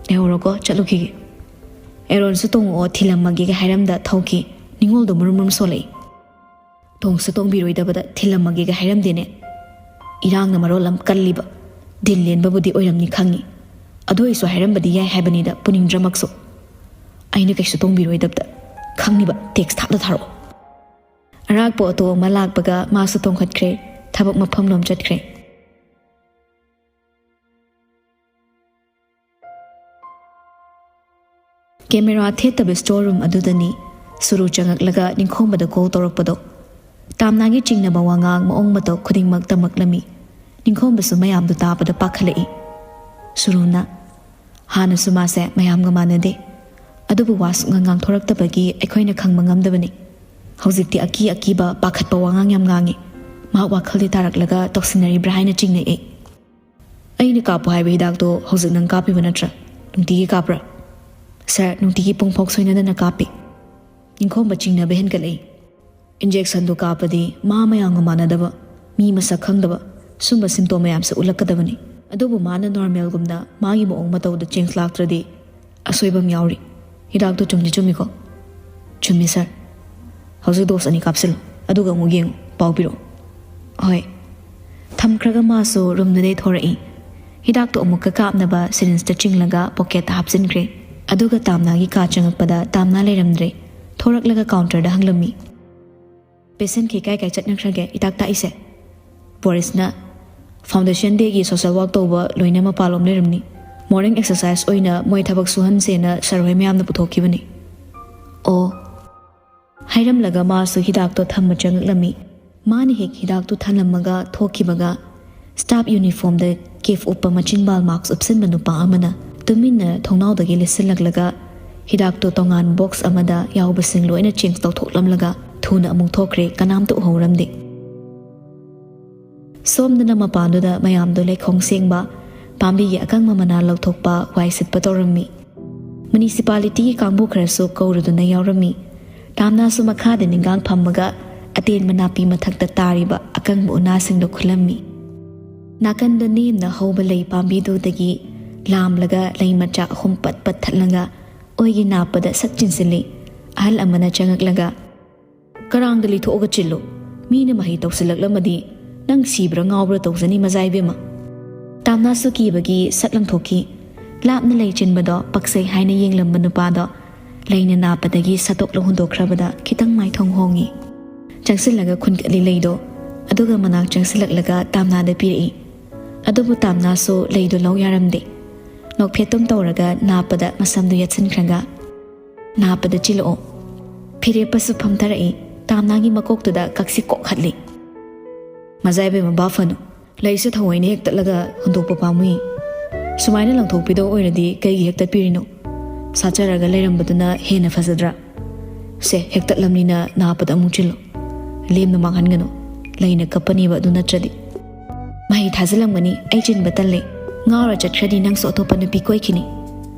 ꯂꯩꯍꯧꯔꯣꯀꯣ, ꯆꯠꯂꯨꯈꯤꯒꯦ꯫" ꯑꯦꯔꯣꯟꯁꯨ "ꯇꯣꯡꯉꯛꯑꯣ, ꯊꯤꯜꯂꯝꯃꯒꯦꯒ" ꯍꯥꯏꯔꯝꯗ ꯊꯧꯈꯤ꯫ ꯅꯤꯡꯉꯣꯜꯗꯣ ꯃꯔꯨꯝ ꯃꯔꯨꯝ ꯁꯣꯜꯂꯛꯏ꯫ "ꯇꯣꯡꯁꯨ ꯇꯣꯡꯕꯤꯔꯣꯏꯗꯕꯗ ꯊꯤꯜꯂꯝꯃꯒꯦꯒ ꯍꯥꯏꯔꯝꯗꯦꯅꯦ꯫ ꯏꯔꯥꯡꯅ ꯃꯔꯣꯜ ꯑꯃ ꯀꯜꯂꯤꯕ꯫ ꯗꯤꯜ ꯂꯦꯟꯕꯕꯨꯗꯤ ꯑꯣꯏꯔꯝꯅꯤ ꯈꯪꯉꯤ꯫ ꯑꯗꯨ ꯑꯣꯏꯁꯨ ꯍꯥꯏꯔꯝꯕꯗꯤ ꯌꯥꯏ ꯍꯥꯏꯕꯅꯤꯗ, ꯄꯨꯅꯤꯡꯗ꯭ꯔꯃꯛꯁꯨ꯫ ꯑꯩꯅ ꯀꯩꯁꯨ ꯇꯣꯡꯕꯤꯔꯣꯏꯗꯕꯗ ꯈꯪꯉꯤꯕ, ꯇꯦꯛꯁ ꯊꯥꯗ ꯊꯥꯔꯛꯑꯣ꯫" ꯑꯔꯥꯛꯄ ꯑꯣꯇꯣ ꯑꯃ ꯂꯥꯛꯄꯒ ꯃꯥꯁꯨ ꯇꯣꯡꯈꯠꯈ꯭ꯔꯦ꯫ ꯊꯕꯛ ꯃꯐꯝꯂꯣꯝ ꯆꯠꯈ꯭ꯔꯦ꯫ ꯀꯦꯃꯦꯔꯥ ꯊꯦꯠꯇꯕ ꯁ꯭ꯇꯣꯔ ꯔꯨꯝ ꯑꯗꯨꯗꯅꯤ ꯁꯨꯔꯨ ꯆꯪꯉꯛꯂꯒ ꯅꯤꯡꯈꯣꯝꯕꯗ ꯀꯣꯜ ꯇꯧꯔꯛꯄꯗꯣ꯫ ꯇꯥꯝꯅꯥꯒꯤ ꯆꯤꯡꯅꯕ ꯋꯥꯉꯥꯡ, ꯃꯑꯣꯡ ꯃꯇꯧ ꯈꯨꯗꯤꯡꯃꯛ ꯇꯝꯃꯛꯂꯝꯃꯤ꯫ ꯅꯤꯡꯈꯣꯝꯕꯁꯨ ꯃꯌꯥꯝꯗꯨ ꯇꯥꯕꯗ ꯄꯥꯈꯠꯂꯛꯏ꯫ ꯁꯨꯔꯨꯅ, "ꯍꯥꯟꯅꯁꯨ ꯃꯥꯁꯦ ꯃꯌꯥꯝꯒ ꯃꯥꯟꯅꯗꯦ, ꯑꯗꯨꯕꯨ ꯋꯥ ꯁꯨꯛꯉꯥꯡ ꯉꯥꯡꯊꯣꯔꯛꯇꯕꯒꯤ ꯑꯩꯈꯣꯏꯅ ꯈꯪꯕ ꯉꯝꯗꯕꯅꯤ꯫ ꯍꯧꯖꯤꯛꯇꯤ ꯑꯀꯤ ꯑꯀꯤꯕ, ꯄꯥꯈꯠꯄ ꯋꯥꯉꯥꯡ ꯌꯥꯝ ꯉꯥꯡꯉꯤ꯫ ꯃꯍꯥꯛ ꯋꯥꯈꯜꯗꯤ ꯇꯥꯔꯛꯂꯒ ꯇꯧꯁꯤꯟꯅꯔꯤꯕ꯭ꯔꯥ ꯍꯥꯏꯅ ꯆꯤꯡꯅꯩ ꯑꯩ꯫" "ꯑꯩꯅ ꯀꯥꯞꯄꯨ ꯍꯥꯏꯕ ꯍꯤꯗꯥꯛꯇꯣ ꯍꯧꯖꯤꯛ ꯅꯪ ꯀꯥꯞꯄꯤꯕ ꯅꯠꯇ꯭ꯔꯥ? ꯅꯨꯡꯇꯤꯒꯤ ꯀꯥꯞꯄ꯭ꯔꯥ?" "ꯁꯥꯔ, ꯅꯨꯡꯇꯤꯒꯤ ꯄꯨꯡ ꯐꯥꯎ ꯁꯣꯏꯅꯗꯅ ꯀꯥꯞꯄꯤ꯫" ꯅꯤꯡꯈꯣꯝꯕ ꯆꯤꯡꯅꯕ ꯍꯦꯟꯒꯠꯂꯛꯏ꯫ "ꯏꯟꯖꯦꯛꯁꯟꯗꯨ ꯀꯥꯞꯄꯗꯤ ꯃꯥ ꯃꯌꯥꯝꯒ ꯃꯥꯟꯅꯗꯕ, ꯃꯤ ꯃꯁꯛ ꯈꯪꯗꯕ, ꯁꯨꯝꯕ ꯁꯤꯝꯇꯣꯝ ꯃꯌꯥꯝꯁꯦ ꯎꯠꯂꯛꯀꯗꯕꯅꯤ꯫ ꯑꯗꯨꯕꯨ ꯃꯥꯅ ꯅꯣꯔꯃꯦꯜꯒꯨꯝꯅ ꯃꯥꯒꯤ ꯃꯑꯣꯡ ꯃꯇꯧꯗ ꯆꯦꯟꯖ ꯂꯥꯛꯇ꯭ꯔꯗꯤ ꯑꯁꯣꯏꯕ ꯑꯃ ꯌꯥꯎꯔꯤ꯫ ꯍꯤꯗꯥꯛꯇꯨ ꯆꯨꯝꯗꯤ ꯆꯨꯝꯃꯤꯀꯣ?" "ꯆꯨꯝꯃꯤ ꯁꯥꯔ꯫ ꯍꯧꯖꯤꯛ ꯗꯣꯁ ꯑꯅꯤ ꯀꯥꯞꯁꯤꯜꯂꯨ, ꯑꯗꯨꯒ ꯑꯃꯨꯛ ꯌꯦꯡꯉꯨ, ꯄꯥꯎ ꯄꯤꯔꯛꯑꯣ꯫" "ꯍꯣꯏ꯫" ꯊꯝꯈ꯭ꯔꯒ ꯃꯥꯁꯨ ꯔꯨꯝꯗꯨꯗꯩ ꯊꯣꯔꯛꯏ꯫ ꯍꯤꯗꯥꯛꯇꯨ ꯑꯃꯨꯛꯀ ꯀꯥꯞꯅꯕ ꯁꯤꯔꯤꯟꯖꯇ ꯆꯤꯡꯂꯒ ꯄꯣꯀꯦꯠꯇ ꯍꯥꯞꯆꯤꯟꯈ꯭ꯔꯦ꯫ ꯑꯗꯨꯒ ꯇꯥꯝꯅꯥꯒꯤ ꯀꯥ ꯆꯪꯉꯛꯄꯗ ꯇꯥꯝꯅꯥ ꯂꯩꯔꯝꯗ꯭ꯔꯦ꯫ ꯊꯣꯔꯛꯂꯒ ꯀꯥꯎꯟꯇꯔꯗ ꯍꯪꯂꯝꯃꯤ꯫ "ꯄꯦꯁꯦꯟꯠꯈꯩ ꯀꯥꯏ ꯀꯥꯏ ꯆꯠꯅꯈ꯭ꯔꯒꯦ ꯍꯤꯗꯥꯛ ꯇꯥꯛꯏꯁꯦ?" ꯕꯣꯔꯤꯁꯅ, "ꯐꯥꯎꯟꯗꯦꯁꯟ ꯗꯦꯒꯤ ꯁꯣꯁꯦꯜ ꯋꯥꯛ ꯇꯧꯕ ꯂꯣꯏꯅ ꯃꯄꯥꯟꯂꯣꯝ ꯂꯩꯔꯝꯅꯤ꯫ ꯃꯣꯔꯅꯤꯡ ꯑꯦꯛꯁꯔꯁꯥꯏꯁ ꯑꯣꯏꯅ ꯃꯣꯏ ꯊꯕꯛ ꯁꯨꯍꯟꯁꯦꯅ ꯁꯥꯔ ꯍꯣꯏ ꯃꯌꯥꯝꯅ ꯄꯨꯊꯣꯛꯈꯤꯕꯅꯤ꯫" "ꯑꯣ꯫" ꯍꯥꯏꯔꯝꯂꯒ ꯃꯥꯁꯨ ꯍꯤꯗꯥꯛꯇꯣ ꯊꯝꯕ ꯆꯪꯉꯛꯂꯝꯃꯤ꯫ ꯃꯥꯅ ꯍꯦꯛ ꯍꯤꯗꯥꯛꯇꯨ ꯊꯝꯂꯝꯃꯒ ꯊꯣꯛꯈꯤꯕꯒ, ꯁ꯭ꯇꯥꯐ ꯌꯨꯅꯤꯐꯣꯔꯝꯗ ꯀꯦꯞ ꯎꯞꯄ, ꯃꯆꯤꯟꯕꯥꯜ ꯃꯥꯛꯁ ꯎꯞꯁꯤꯟꯕ ꯅꯨꯄꯥ ꯑꯃꯅ ꯇꯨꯃꯤꯟꯅ ꯊꯣꯡꯅꯥꯎꯗꯒꯤ ꯂꯤꯠꯁꯤꯜꯂꯛꯂꯒ ꯍꯤꯗꯥꯛꯇꯨ ꯇꯣꯉꯥꯟ ꯕꯣꯛꯁ ꯑꯃꯗ ꯌꯥꯎꯕꯁꯤꯡ ꯂꯣꯏꯅ ꯆꯦꯟꯖ ꯇꯧꯊꯣꯛꯂꯝꯂꯒ ꯊꯨꯅ ꯑꯃꯨꯛ ꯊꯣꯛꯈ꯭ꯔꯦ, ꯀꯅꯥꯝꯇ ꯎꯍꯧꯔꯝꯗꯦ꯫ ꯁꯣꯝꯗꯅ ꯃꯄꯥꯟꯗꯨꯗ ꯃꯌꯥꯝꯗꯣ ꯂꯩꯈꯣꯡ ꯁꯦꯡꯕ, ꯄꯥꯝꯕꯤꯒꯤ ꯑꯀꯪꯕ ꯃꯅꯥ ꯂꯧꯊꯣꯛꯄ, ꯋꯥꯏ ꯁꯤꯠꯄ ꯇꯧꯔꯝꯃꯤ꯫ ꯃ꯭ꯌꯨꯅꯤꯁꯤꯄꯥꯂꯤꯇꯤꯒꯤ ꯀꯥꯡꯕꯨ ꯈꯔꯁꯨ ꯀꯧꯔꯨꯗꯨꯅ ꯌꯥꯎꯔꯝꯃꯤ꯫ ꯇꯥꯝꯅꯥꯁꯨ ꯃꯈꯥꯗ ꯅꯤꯡꯒꯥꯡ ꯐꯝꯃꯒ ꯑꯇꯦꯟꯕ ꯅꯥꯄꯤ ꯃꯊꯛꯇ ꯇꯥꯔꯤꯕ ꯑꯀꯪꯕ ꯎꯅꯥꯁꯤꯡꯗꯣ ꯈꯨꯜꯂꯝꯃꯤ꯫ ꯅꯥꯀꯟꯗ ꯅꯦꯝꯅ ꯍꯧꯕ ꯂꯩ ꯄꯥꯝꯕꯤꯗꯨꯗꯒꯤ ꯂꯥꯝꯂꯒ ꯂꯩ ꯃꯆꯥ ꯑꯍꯨꯝ ꯄꯠ ꯄꯠ ꯊꯠꯂꯒ ꯑꯣꯏꯒꯤ ꯅꯥꯞꯄꯗ ꯁꯠ ꯆꯤꯟꯁꯤꯜꯂꯤ꯫ ꯑꯍꯜ ꯑꯃꯅ ꯆꯪꯉꯛꯂꯒ, "ꯀꯔꯥꯡꯗ ꯂꯤꯊꯣꯛꯑꯒ ꯆꯤꯜꯂꯨ꯫ ꯃꯤꯅ ꯃꯍꯩ ꯇꯧꯁꯤꯜꯂꯛꯂꯝꯃꯗꯤ ꯅꯪ ꯁꯤꯕ꯭ꯔꯥ ꯉꯥꯎꯕ꯭ꯔꯥ ꯇꯧꯖꯅꯤ, ꯃꯖꯥ ꯏꯕꯦꯝꯃ꯫" ꯇꯥꯝꯅꯥꯁꯨ ꯀꯤꯕꯒꯤ ꯁꯠ ꯂꯪꯊꯣꯛꯈꯤ꯫ ꯂꯥꯞꯅ ꯂꯩ ꯆꯤꯟꯕꯗꯣ ꯄꯛꯆꯩ ꯍꯥꯏꯅ ꯌꯦꯡꯂꯝꯕ ꯅꯨꯄꯥꯗꯣ ꯂꯩꯅ ꯅꯥꯞꯄꯗꯒꯤ ꯁꯠꯇꯣꯛꯂ ꯍꯨꯟꯗꯣꯛꯈ꯭ꯔꯕꯗ ꯈꯤꯇꯪ ꯃꯥꯏꯊꯣꯡ ꯍꯣꯡꯉꯤ꯫ ꯆꯪꯁꯤꯜꯂꯒ ꯈꯨꯟꯒꯠꯂꯤ ꯂꯩꯗꯣ, ꯑꯗꯨꯒ ꯃꯅꯥꯛ ꯆꯪꯁꯤꯜꯂꯛꯂꯒ ꯇꯥꯝꯅꯥꯗ ꯄꯤꯔꯛꯏ꯫ ꯑꯗꯨꯕꯨ ꯇꯥꯝꯅꯥꯁꯨ ꯂꯩꯗꯣ ꯂꯧ ꯌꯥꯔꯝꯗꯦ꯫ ꯅꯣꯛꯐꯦꯠꯇꯨꯝ ꯇꯧꯔꯒ ꯅꯥꯞꯄꯗ ꯃꯁꯝꯗꯨ ꯌꯦꯠꯁꯤꯟꯈ꯭ꯔꯒ, "ꯅꯥꯞꯄꯗ ꯆꯤꯜꯂꯛꯑꯣ꯫" ꯐꯤꯔꯦꯞꯄꯁꯨ ꯐꯝꯊꯔꯛꯏ꯫ ꯇꯥꯝꯅꯥꯒꯤ ꯃꯀꯣꯛꯇꯨꯗ ꯀꯛꯁꯤ ꯀꯣꯛꯍꯠꯂꯤ꯫ "ꯃꯖꯥ ꯏꯕꯦꯝꯃ, ꯚꯥꯞ ꯐꯅꯨ꯫ ꯂꯩꯁꯦ ꯊꯑꯣꯏꯅ ꯍꯦꯛꯇꯠꯂꯒ ꯍꯨꯟꯗꯣꯛꯄ ꯄꯥꯝꯃꯨꯏ꯫ ꯁꯨꯃꯥꯏꯅ ꯂꯪꯊꯣꯛꯄꯤꯗꯧ ꯑꯣꯏꯔꯗꯤ ꯀꯩꯒꯤ ꯍꯦꯛꯇꯠꯄꯤꯔꯤꯅꯣ? ꯁꯥꯠꯆꯔꯒ ꯂꯩꯔꯝꯕꯗꯨꯅ ꯍꯦꯟꯅ ꯐꯖꯗ꯭ꯔꯥ? ꯁꯦ, ꯍꯦꯛꯇꯠꯂꯝꯅꯤꯅ ꯅꯥꯞꯄꯗ ꯑꯃꯨꯛ ꯆꯤꯜꯂꯣ꯫ ꯂꯦꯝꯅ ꯃꯥꯡꯍꯟꯒꯅꯨ꯫ ꯂꯩꯅ ꯀꯞꯄꯅꯦꯕ ꯑꯗꯨ ꯅꯠꯇ꯭ꯔꯗꯤ꯫ ꯃꯍꯩ ꯊꯥꯖꯤꯜꯂꯝꯒꯅꯤ, ꯑꯩ ꯆꯤꯟꯕ ꯇꯜꯂꯦ꯫ ꯉꯥꯎꯔ ꯆꯠꯈ꯭ꯔꯗꯤ ꯅꯪꯁꯨ ꯑꯇꯣꯞꯄ ꯅꯨꯄꯤ ꯀꯣꯏꯈꯤꯅꯤ꯫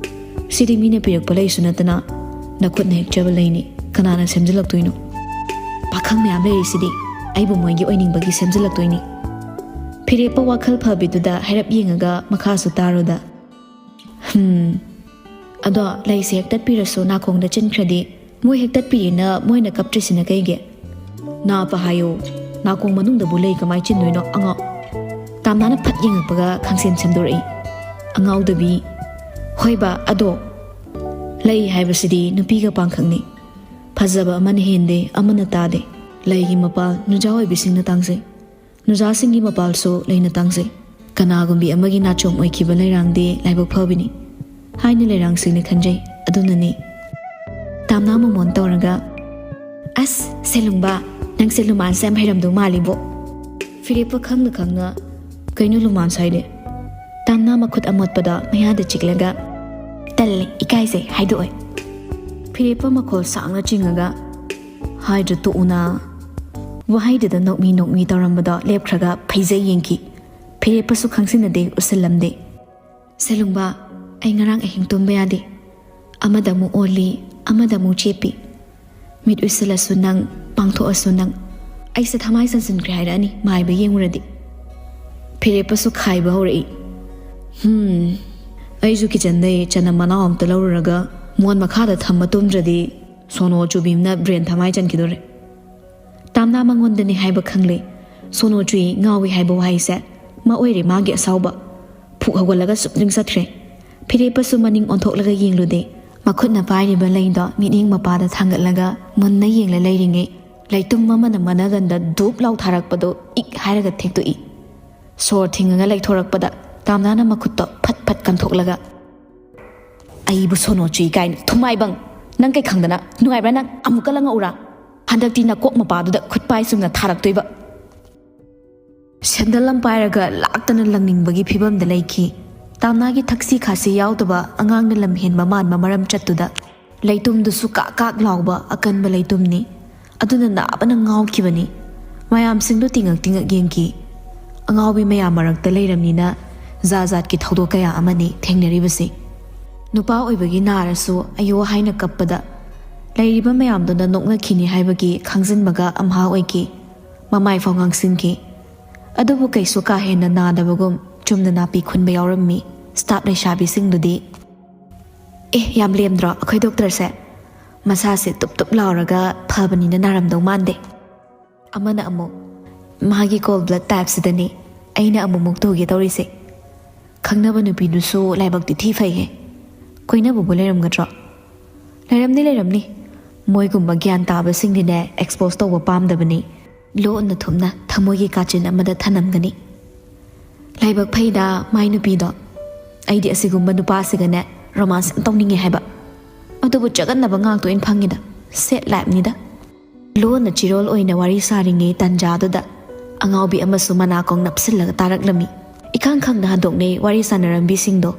ꯁꯤꯗꯤ ꯃꯤꯅ ꯄꯤꯔꯛꯄ ꯂꯩꯁꯨ ꯅꯠꯇꯅ ꯅꯈꯨꯠꯅ ꯍꯦꯛꯆꯕ ꯂꯩꯅꯤ, ꯀꯅꯥꯅ ꯁꯦꯝꯖꯤꯜꯂꯛꯇꯣꯏꯅꯣ? ꯄꯥꯈꯪ ꯃꯌꯥꯝ ꯂꯩꯔꯤꯁꯤꯗꯤ ꯑꯩꯕꯨ ꯃꯣꯏꯒꯤ ꯑꯣꯏꯅꯤꯡꯕꯒꯤ ꯁꯦꯝꯖꯤꯜꯂꯛꯇꯣꯏꯅꯤ꯫" ꯐꯤꯔꯦꯞꯄ ꯋꯥꯈꯜ ꯐꯕꯤꯗꯨꯗ ꯍꯥꯏꯔꯞ ꯌꯦꯡꯉꯒ ꯃꯈꯥꯁꯨ ꯇꯥꯔꯨꯗ, "ꯍꯝ, ꯑꯗꯣ ꯂꯩꯁꯦ ꯍꯦꯛꯇꯠꯄꯤꯔꯁꯨ ꯅꯥꯀꯣꯡꯗ ꯆꯤꯟꯈ꯭ꯔꯗꯤ ꯃꯣꯏ ꯍꯦꯛꯇꯠꯄꯤꯔꯦꯅ ꯃꯣꯏꯅ ꯀꯞꯇ꯭ꯔꯤꯁꯤꯅ ꯀꯩꯒꯤ? ꯅꯥꯞꯄ ꯍꯥꯏꯌꯣ, ꯅꯥꯀꯣꯡ ꯃꯅꯨꯡꯗꯕꯨ ꯂꯩ ꯀꯃꯥꯏ ꯆꯤꯟꯗꯣꯏꯅꯣ, ꯑꯉꯥꯎ꯫" ꯇꯥꯝꯅꯥꯅ ꯐꯠ ꯌꯦꯡꯉꯛꯄꯒ ꯈꯪꯁꯦꯝ ꯁꯦꯝꯗꯣꯔꯛꯏ꯫ ꯑꯉꯥꯎꯗꯕꯤ, "ꯍꯣꯏꯕ, ꯑꯗꯣ ꯂꯩ ꯍꯥꯏꯕꯁꯤꯗꯤ ꯅꯨꯄꯤꯒ ꯄꯥꯡꯈꯛꯅꯤ꯫ ꯐꯖꯕ ꯑꯃꯅ ꯍꯦꯟꯗꯦ, ꯑꯃꯅ ꯇꯥꯗꯦ꯫ ꯂꯩꯒꯤ ꯃꯄꯥꯜ ꯅꯨꯖꯥ ꯑꯣꯏꯕꯤꯁꯤꯡꯅ ꯇꯥꯡꯖꯩ꯫ ꯅꯨꯖꯥꯁꯤꯡꯒꯤ ꯃꯄꯥꯜꯁꯨ ꯂꯩꯅ ꯇꯥꯡꯖꯩ꯫ ꯀꯅꯥꯒꯨꯝꯕꯤ ꯑꯃꯒꯤ ꯅꯥꯆꯣꯝ ꯑꯣꯏꯈꯤꯕ ꯂꯩꯔꯥꯡꯗꯤ ꯂꯥꯏꯕꯛ ꯐꯕꯤꯅꯤ ꯍꯥꯏꯅ ꯂꯩꯔꯥꯡꯁꯤꯡꯅ ꯈꯟꯖꯩ꯫ ꯑꯗꯨꯅꯅꯤ꯫" ꯇꯥꯝꯅꯥ ꯃꯣꯃꯣꯟ ꯇꯧꯔꯒ, "ꯑꯁ, ꯁꯦꯂꯨꯡꯕ, ꯅꯪꯁꯦ ꯂꯨꯃꯥꯟꯁꯦ ꯌꯥꯝ ꯍꯩꯔꯝꯗꯧ ꯃꯥꯜꯂꯤꯕꯣ꯫" ꯐꯤꯔꯦꯞꯄ ꯈꯪꯅ ꯈꯪꯅ, "ꯀꯩꯅꯣ ꯂꯨꯃꯥꯟꯁ ꯍꯥꯏꯗꯤ?" ꯇꯥꯝꯅꯥ ꯃꯈꯨꯠ ꯑꯃꯣꯠꯄꯗ ꯃꯌꯥꯗ ꯆꯤꯛꯂꯒ, "ꯇꯜꯂꯦ, ꯏꯀꯥꯏꯖꯩ, ꯍꯥꯏꯗꯣꯛꯑꯣꯏ꯫" ꯐꯤꯔꯦꯞꯄ ꯃꯈꯣꯜ ꯁꯥꯡꯅ ꯆꯤꯡꯉꯒ, "ꯍꯥꯏꯗ꯭ꯔ ꯇꯣꯛꯎꯅ, ꯋꯥꯍꯩꯗꯨꯗ ꯅꯣꯛꯃꯤ ꯅꯣꯛꯃꯤ ꯇꯧꯔꯝꯕꯗꯣ ꯂꯦꯞꯈ꯭ꯔꯒ ꯐꯩꯖꯩ ꯌꯦꯡꯈꯤ꯫ ꯐꯤꯔꯦꯞꯄꯁꯨ ꯈꯪꯁꯤꯟꯅꯗꯦ, ꯎꯁꯤꯜꯂꯝꯗꯦ꯫ "ꯁꯦꯂꯨꯡꯕ, ꯑꯩ ꯉꯔꯥꯡ ꯑꯍꯤꯡ ꯇꯨꯝꯕ ꯌꯥꯗꯦ꯫ ꯑꯃꯗ ꯑꯃꯨꯛ ꯑꯣꯜꯂꯤ, ꯑꯃꯗ ꯑꯃꯨꯛ ꯆꯦꯞꯄꯤ꯫ ꯃꯤꯠ ꯎꯏꯁꯤꯜꯂꯁꯨ ꯅꯪ, ꯄꯥꯡꯊꯣꯛꯑꯁꯨ ꯅꯪ꯫ ꯑꯩꯁꯦ ꯊꯃꯥꯏ ꯆꯟꯁꯤꯟꯈ꯭ꯔꯦ ꯍꯥꯏꯔꯛꯑꯅꯤ ꯃꯥꯏꯕ ꯌꯦꯡꯉꯨꯔꯗꯤ꯫" ꯐꯤꯔꯦꯞꯄꯁꯨ ꯈꯥꯏꯕ ꯍꯧꯔꯛꯏ꯫ "ꯍꯝ, ꯑꯩꯁꯨ ꯀꯤꯆꯟꯗꯩ ꯆꯅꯝ ꯃꯅꯥꯎ ꯑꯝꯇ ꯂꯧꯔꯨꯔꯒ ꯃꯣꯟ ꯃꯈꯥꯗ ꯊꯝꯃ ꯇꯨꯝꯗ꯭ꯔꯗꯤ ꯁꯣꯅꯣ ꯆꯨꯕꯤ ꯑꯃꯅ ꯕ꯭ꯔꯦꯟ ꯊꯃꯥꯏ ꯆꯟꯈꯤꯗꯣꯔꯦ꯫" ꯇꯥꯝꯅꯥ ꯃꯉꯣꯟꯗꯅꯤ ꯍꯥꯏꯕ ꯈꯪꯂꯦ꯫ ꯁꯣꯅꯣ ꯆꯨꯏ, ꯉꯥꯎꯏ ꯍꯥꯏꯕ ꯋꯥꯍꯩꯁꯦ ꯃꯥ ꯑꯣꯏꯔꯦ ꯃꯥꯒꯤ ꯑꯁꯥꯎꯕ꯫ ꯐꯨꯛ ꯍꯧꯒꯠꯂꯒ ꯆꯨꯞꯗ꯭ꯔꯤꯡ ꯆꯠꯈ꯭ꯔꯦ꯫ ꯐꯤꯔꯦꯞꯄꯁꯨ ꯃꯅꯤꯡ ꯑꯣꯟꯊꯣꯛꯂꯒ ꯌꯦꯡꯂꯨꯗꯦ꯫ ꯃꯈꯨꯠꯅ ꯄꯥꯏꯔꯤꯕ ꯂꯩꯗꯣ ꯃꯤꯠꯌꯦꯡ ꯃꯄꯥꯗ ꯊꯥꯡꯒꯠꯂꯒ ꯃꯨꯟꯅ ꯌꯦꯡꯂ ꯂꯩꯔꯤꯉꯩ, ꯂꯩꯇꯨꯝ ꯑꯃꯅ ꯃꯅꯒꯟꯗ ꯙꯨꯞ ꯂꯥꯎ ꯊꯥꯔꯛꯄꯗꯣ ꯏꯛ ꯍꯥꯏꯔꯒ ꯊꯦꯛꯇꯣꯛꯏ꯫ ꯁꯣꯔ ꯊꯤꯡꯉꯒ ꯂꯩꯊꯣꯔꯛꯄꯗ ꯇꯥꯝꯅꯥꯅ ꯃꯈꯨꯠꯇꯣ ꯐꯠ ꯐꯠ ꯀꯟꯊꯣꯛꯂꯒ, "ꯑꯩꯕꯨ ꯁꯣꯅꯣ ꯆꯨꯏ ꯀꯥꯏꯅ, ꯊꯨꯃꯥꯏꯕꯪ! ꯅꯪ ꯀꯩ ꯈꯪꯗꯅ? ꯅꯨꯡꯉꯥꯏꯕ꯭ꯔꯥ ꯅꯪ? ꯑꯃꯨꯛꯀ ꯂꯪꯉꯛꯎꯔꯥ? ꯍꯟꯗꯛꯇꯤ ꯅꯀꯣꯛ ꯃꯄꯥꯗꯨꯗ ꯈꯨꯠ ꯄꯥꯏ ꯆꯨꯝꯅ ꯊꯥꯔꯛꯇꯣꯏꯕ!" ꯁꯦꯟꯗꯜ ꯑꯃ ꯄꯥꯏꯔꯒ ꯂꯥꯛꯇꯅ ꯂꯪꯅꯤꯡꯕꯒꯤ ꯐꯤꯕꯝꯗ ꯂꯩꯈꯤ꯫ ꯇꯥꯝꯅꯥꯒꯤ ꯊꯛꯁꯤ ꯈꯥꯁꯤ ꯌꯥꯎꯗꯕ, ꯑꯉꯥꯡꯅ ꯂꯝ ꯍꯦꯟꯕ ꯃꯥꯟꯕ ꯃꯔꯝ ꯆꯠꯇꯨꯗ, ꯂꯩꯇꯨꯝꯗꯨꯁꯨ ꯀꯥꯛ ꯀꯥꯛ ꯂꯥꯎꯕ ꯑꯀꯟꯕ ꯂꯩꯇꯨꯝꯅꯤ꯫ ꯑꯗꯨꯅ ꯅꯥꯕꯅ ꯉꯥꯎꯈꯤꯕꯅꯤ꯫ ꯃꯌꯥꯝꯁꯤꯡꯗꯨ ꯇꯤꯡꯉꯛ ꯇꯤꯡꯉꯛ ꯌꯦꯡꯈꯤ꯫ ꯑꯉꯥꯎꯕꯤ ꯃꯌꯥꯝ ꯃꯔꯛꯇ ꯂꯩꯔꯝꯅꯤꯅ ꯖꯥꯠ ꯖꯥꯠꯀꯤ ꯊꯧꯗꯣꯛ ꯀꯌꯥ ꯑꯃꯅꯤ ꯊꯦꯡꯅꯔꯤꯕꯁꯤ꯫ ꯅꯨꯄꯥ ꯑꯣꯏꯕꯒꯤ ꯅꯥꯔꯁꯨ ꯑꯌꯣ ꯍꯥꯏꯅ ꯀꯞꯄꯗ ꯂꯩꯔꯤꯕ ꯃꯌꯥꯝꯗꯨꯅ ꯅꯣꯛꯅꯈꯤꯅꯤ ꯍꯥꯏꯕꯒꯤ ꯈꯪꯖꯤꯟꯕꯒ ꯑꯝꯍꯥ ꯑꯣꯏꯈꯤ꯫ ꯃꯃꯥꯏ ꯐꯥꯎ ꯉꯥꯡꯁꯤꯟꯈꯤ꯫ ꯑꯗꯨꯕꯨ ꯀꯩꯁꯨ ꯀꯥ ꯍꯦꯟꯅ ꯅꯥꯗꯕꯒꯨꯝ ꯆꯨꯝꯅ ꯅꯥꯄꯤ ꯈꯨꯟꯕ ꯌꯥꯎꯔꯝꯃꯤ ꯁ꯭ꯇꯥꯐ ꯂꯩꯁꯥꯕꯤꯁꯤꯡꯗꯨꯗꯤ꯫ "ꯑꯦ, ꯌꯥꯝ ꯂꯦꯝꯗ꯭ꯔꯣ ꯑꯩꯈꯣꯏ ꯗꯣꯛꯇꯔꯁꯦ? ꯃꯁꯥꯁꯦ ꯇꯨꯞ ꯇꯨꯞ ꯂꯥꯎꯔꯒ ꯐꯕꯅꯤꯅ ꯅꯥꯔꯝꯗꯧ ꯃꯥꯟꯗꯦ꯫" ꯑꯃꯅ ꯑꯃꯨꯛ, "ꯃꯥꯒꯤ ꯀꯣꯜ ꯕ꯭ꯂꯗ ꯇꯥꯏꯞꯁꯤꯗꯅꯤ ꯑꯩꯅ ꯑꯃꯨꯛꯃꯨꯛ ꯇꯨꯒꯦ ꯇꯧꯔꯤꯁꯦ꯫ ꯈꯪꯅꯕ ꯅꯨꯄꯤꯗꯨꯁꯨ ꯂꯥꯏꯕꯛꯇꯤ ꯊꯤ ꯐꯩꯍꯦ꯫ ꯀꯣꯏꯅꯕꯕꯨ ꯂꯩꯔꯝꯒꯗ꯭ꯔꯣ?" "ꯂꯩꯔꯝꯅꯤ, ꯂꯩꯔꯝꯅꯤ꯫ ꯃꯣꯏꯒꯨꯝꯕ ꯒ꯭ꯌꯥꯟ ꯇꯥꯕꯁꯤꯡꯗꯤꯅꯦ ꯑꯦꯛꯁꯄꯣꯖ ꯇꯧꯕ ꯄꯥꯝꯗꯕꯅꯤ꯫ ꯂꯣꯟꯅ ꯊꯨꯞꯅ ꯊꯃꯣꯏꯒꯤ ꯀꯥꯆꯤꯟ ꯑꯃꯗ ꯊꯅꯝꯒꯅꯤ꯫" "ꯂꯥꯏꯕꯛ ꯐꯩꯗ ꯃꯥꯏ ꯅꯨꯄꯤꯗꯣ꯫ ꯑꯩꯗꯤ ꯑꯁꯤꯒꯨꯝꯕ ꯅꯨꯄꯥꯁꯤꯒꯅꯦ ꯔꯣꯃꯥꯟꯁ ꯌꯥꯝ ꯇꯧꯅꯤꯡꯉꯦ ꯍꯥꯏꯕ꯫ ꯑꯗꯨꯕꯨ ꯆꯒꯠꯅꯕ ꯉꯥꯛꯇ ꯑꯣꯏꯅ ꯐꯪꯉꯤꯗ꯫ ꯁꯦꯠ ꯂꯥꯏꯞꯅꯤꯗ꯫" ꯂꯣꯟꯅ ꯆꯤꯔꯣꯜ ꯑꯣꯏꯅ ꯋꯥꯔꯤ ꯁꯥꯔꯤꯉꯩ ꯇꯟꯖꯥꯗꯨꯗ ꯑꯉꯥꯎꯕꯤ ꯑꯃꯁꯨ ꯃꯅꯥꯀꯣꯡ ꯅꯞꯁꯤꯜꯂꯒ ꯇꯥꯔꯛꯂꯝꯃꯤ꯫ ꯏꯈꯪ ꯈꯪꯅ ꯍꯟꯗꯣꯛꯅꯩ ꯋꯥꯔꯤ ꯁꯥꯟꯅꯔꯝꯕꯤꯁꯤꯡꯗꯣ꯫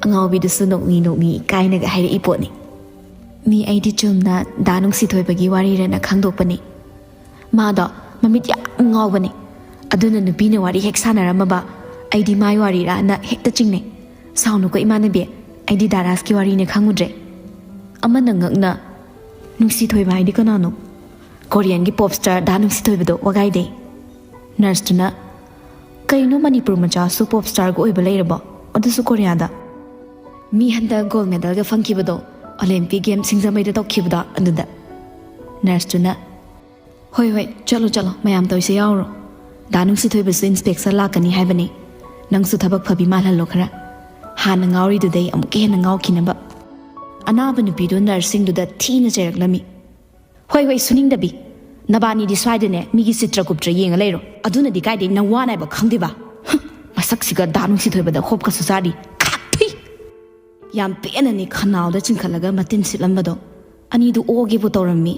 ꯑꯉꯥꯎꯕꯤꯗꯨꯁꯨ ꯅꯣꯛꯃꯤ ꯅꯣꯛꯃꯤ ꯏꯀꯥꯏꯅꯒ ꯍꯥꯏꯔꯛꯏ ꯄꯣꯠꯅꯤ꯫ "ꯃꯤ ꯑꯩꯗꯤ ꯆꯨꯝꯅ ꯗꯥ ꯅꯨꯡꯁꯤꯊꯣꯏꯕꯒꯤ ꯋꯥꯔꯤꯔꯅ ꯈꯪꯗꯣꯛꯄꯅꯤ꯫ ꯃꯥꯗꯣ ꯃꯃꯤꯠ ꯌꯥꯝ ꯉꯥꯎꯕꯅꯦ꯫ ꯑꯗꯨꯅ ꯅꯨꯄꯤꯅ ꯋꯥꯔꯤ ꯍꯦꯛ ꯁꯥꯟꯅꯔꯝꯃꯕ, ꯑꯩꯗꯤ ꯃꯥꯏ ꯋꯥꯔꯤꯔꯥꯅ ꯍꯦꯛꯇ ꯆꯤꯡꯅꯩ꯫ "ꯁꯥꯎꯅꯨꯀꯣ ꯏꯃꯥꯟꯅꯕꯤ, ꯑꯩꯗꯤ ꯗꯥ ꯔꯥꯖꯀꯤ ꯋꯥꯔꯤꯅꯦ ꯈꯪꯉꯨꯗ꯭ꯔꯦ?" ꯑꯃꯅ ꯉꯛꯅ, "ꯅꯨꯡꯁꯤꯊꯣꯏꯕ ꯍꯥꯏꯗꯤ ꯀꯅꯥꯅꯣ?" "ꯀꯣꯔꯤꯌꯟꯒꯤ ꯄꯣꯞ ꯁ꯭ꯇꯥꯔ ꯗꯥ ꯅꯨꯡꯁꯤꯊꯣꯏꯕꯗꯣ ꯋꯥꯒꯥꯏꯗꯩ꯫" ꯅꯔꯁꯇꯨꯅ, "ꯀꯩꯅꯣ ꯃꯅꯤꯄꯨꯔ ꯃꯆꯥꯁꯨ ꯄꯣꯞ ꯁ꯭ꯇꯥꯔꯒ ꯑꯣꯏꯕ ꯂꯩꯔꯕꯣ? ꯑꯗꯨꯁꯨ ꯀꯣꯔꯤꯌꯥꯗ?" "ꯃꯤ ꯍꯟꯗꯛ ꯒꯣꯜ ꯃꯦꯗꯜꯒ ꯐꯪꯈꯤꯕꯗꯣ, ꯑꯣꯂꯦꯝꯄꯤꯛ ꯒꯦꯝ ꯁꯤꯡꯖꯃꯩꯗ ꯇꯧꯈꯤꯕꯗꯣ ꯑꯗꯨꯗ꯫" ꯅꯔꯁꯇꯨꯅ, "ꯍꯣꯏ ꯍꯣꯏ, ꯆꯠꯂꯣ ꯆꯠꯂꯣ, ꯃꯌꯥꯝ ꯇꯧꯔꯤꯁꯦ ꯌꯥꯎꯔꯣ꯫ ꯗꯥ ꯅꯨꯡꯁꯤꯊꯣꯏꯕꯁꯨ ꯏꯟꯁꯄꯦꯛꯁꯟ ꯂꯥꯛꯀꯅꯤ ꯍꯥꯏꯕꯅꯤ꯫ ꯅꯪꯁꯨ ꯊꯕꯛ ꯐꯕꯤ ꯃꯥꯜꯍꯜꯂꯣ ꯈꯔ꯫ ꯍꯥꯟꯅ ꯉꯥꯎꯔꯤꯗꯨꯗꯩ ꯑꯃꯨꯛꯀ ꯍꯦꯟꯅ ꯉꯥꯎꯈꯤꯅꯕ꯫ ꯑꯅꯥꯕ ꯅꯨꯄꯤꯗꯨ ꯅꯔꯁꯁꯤꯡꯗꯨꯗ ꯊꯤꯅ ꯆꯩꯔꯛꯂꯝꯃꯤ꯫ ꯍꯣꯏ ꯍꯣꯏ, ꯁꯨꯅꯤꯡꯗꯕꯤ꯫ ꯅꯕꯥꯅꯤꯗꯤ ꯁ꯭ꯋꯥꯏꯗꯅꯦ ꯃꯤꯒꯤ ꯆꯤꯇ꯭ꯔꯒꯨꯞꯇ꯭ꯔ ꯌꯦꯡꯉ ꯂꯩꯔꯣ꯫ ꯑꯗꯨꯅꯗꯤ ꯀꯥꯏꯗꯩ ꯅꯋꯥ ꯅꯥꯏꯕ ꯈꯪꯗꯣꯏꯕ? ꯍꯨꯝ, ꯃꯁꯛꯁꯤꯒ ꯗꯥ ꯅꯨꯡꯁꯤꯊꯣꯏꯕꯗ ꯍꯣꯞꯀꯁꯨ ꯆꯥꯔꯤ꯫ ꯈꯥꯛ! ꯊꯨꯏ!" ꯌꯥꯝ ꯄꯦꯟꯅꯅꯤ ꯈꯅꯥꯎꯗ ꯆꯤꯡꯈꯠꯂꯒ ꯃꯇꯤꯟ ꯁꯤꯠꯂꯝꯕꯗꯣ꯫ ꯑꯅꯤꯗꯨ ꯑꯣꯒꯦꯕꯨ ꯇꯧꯔꯝꯃꯤ꯫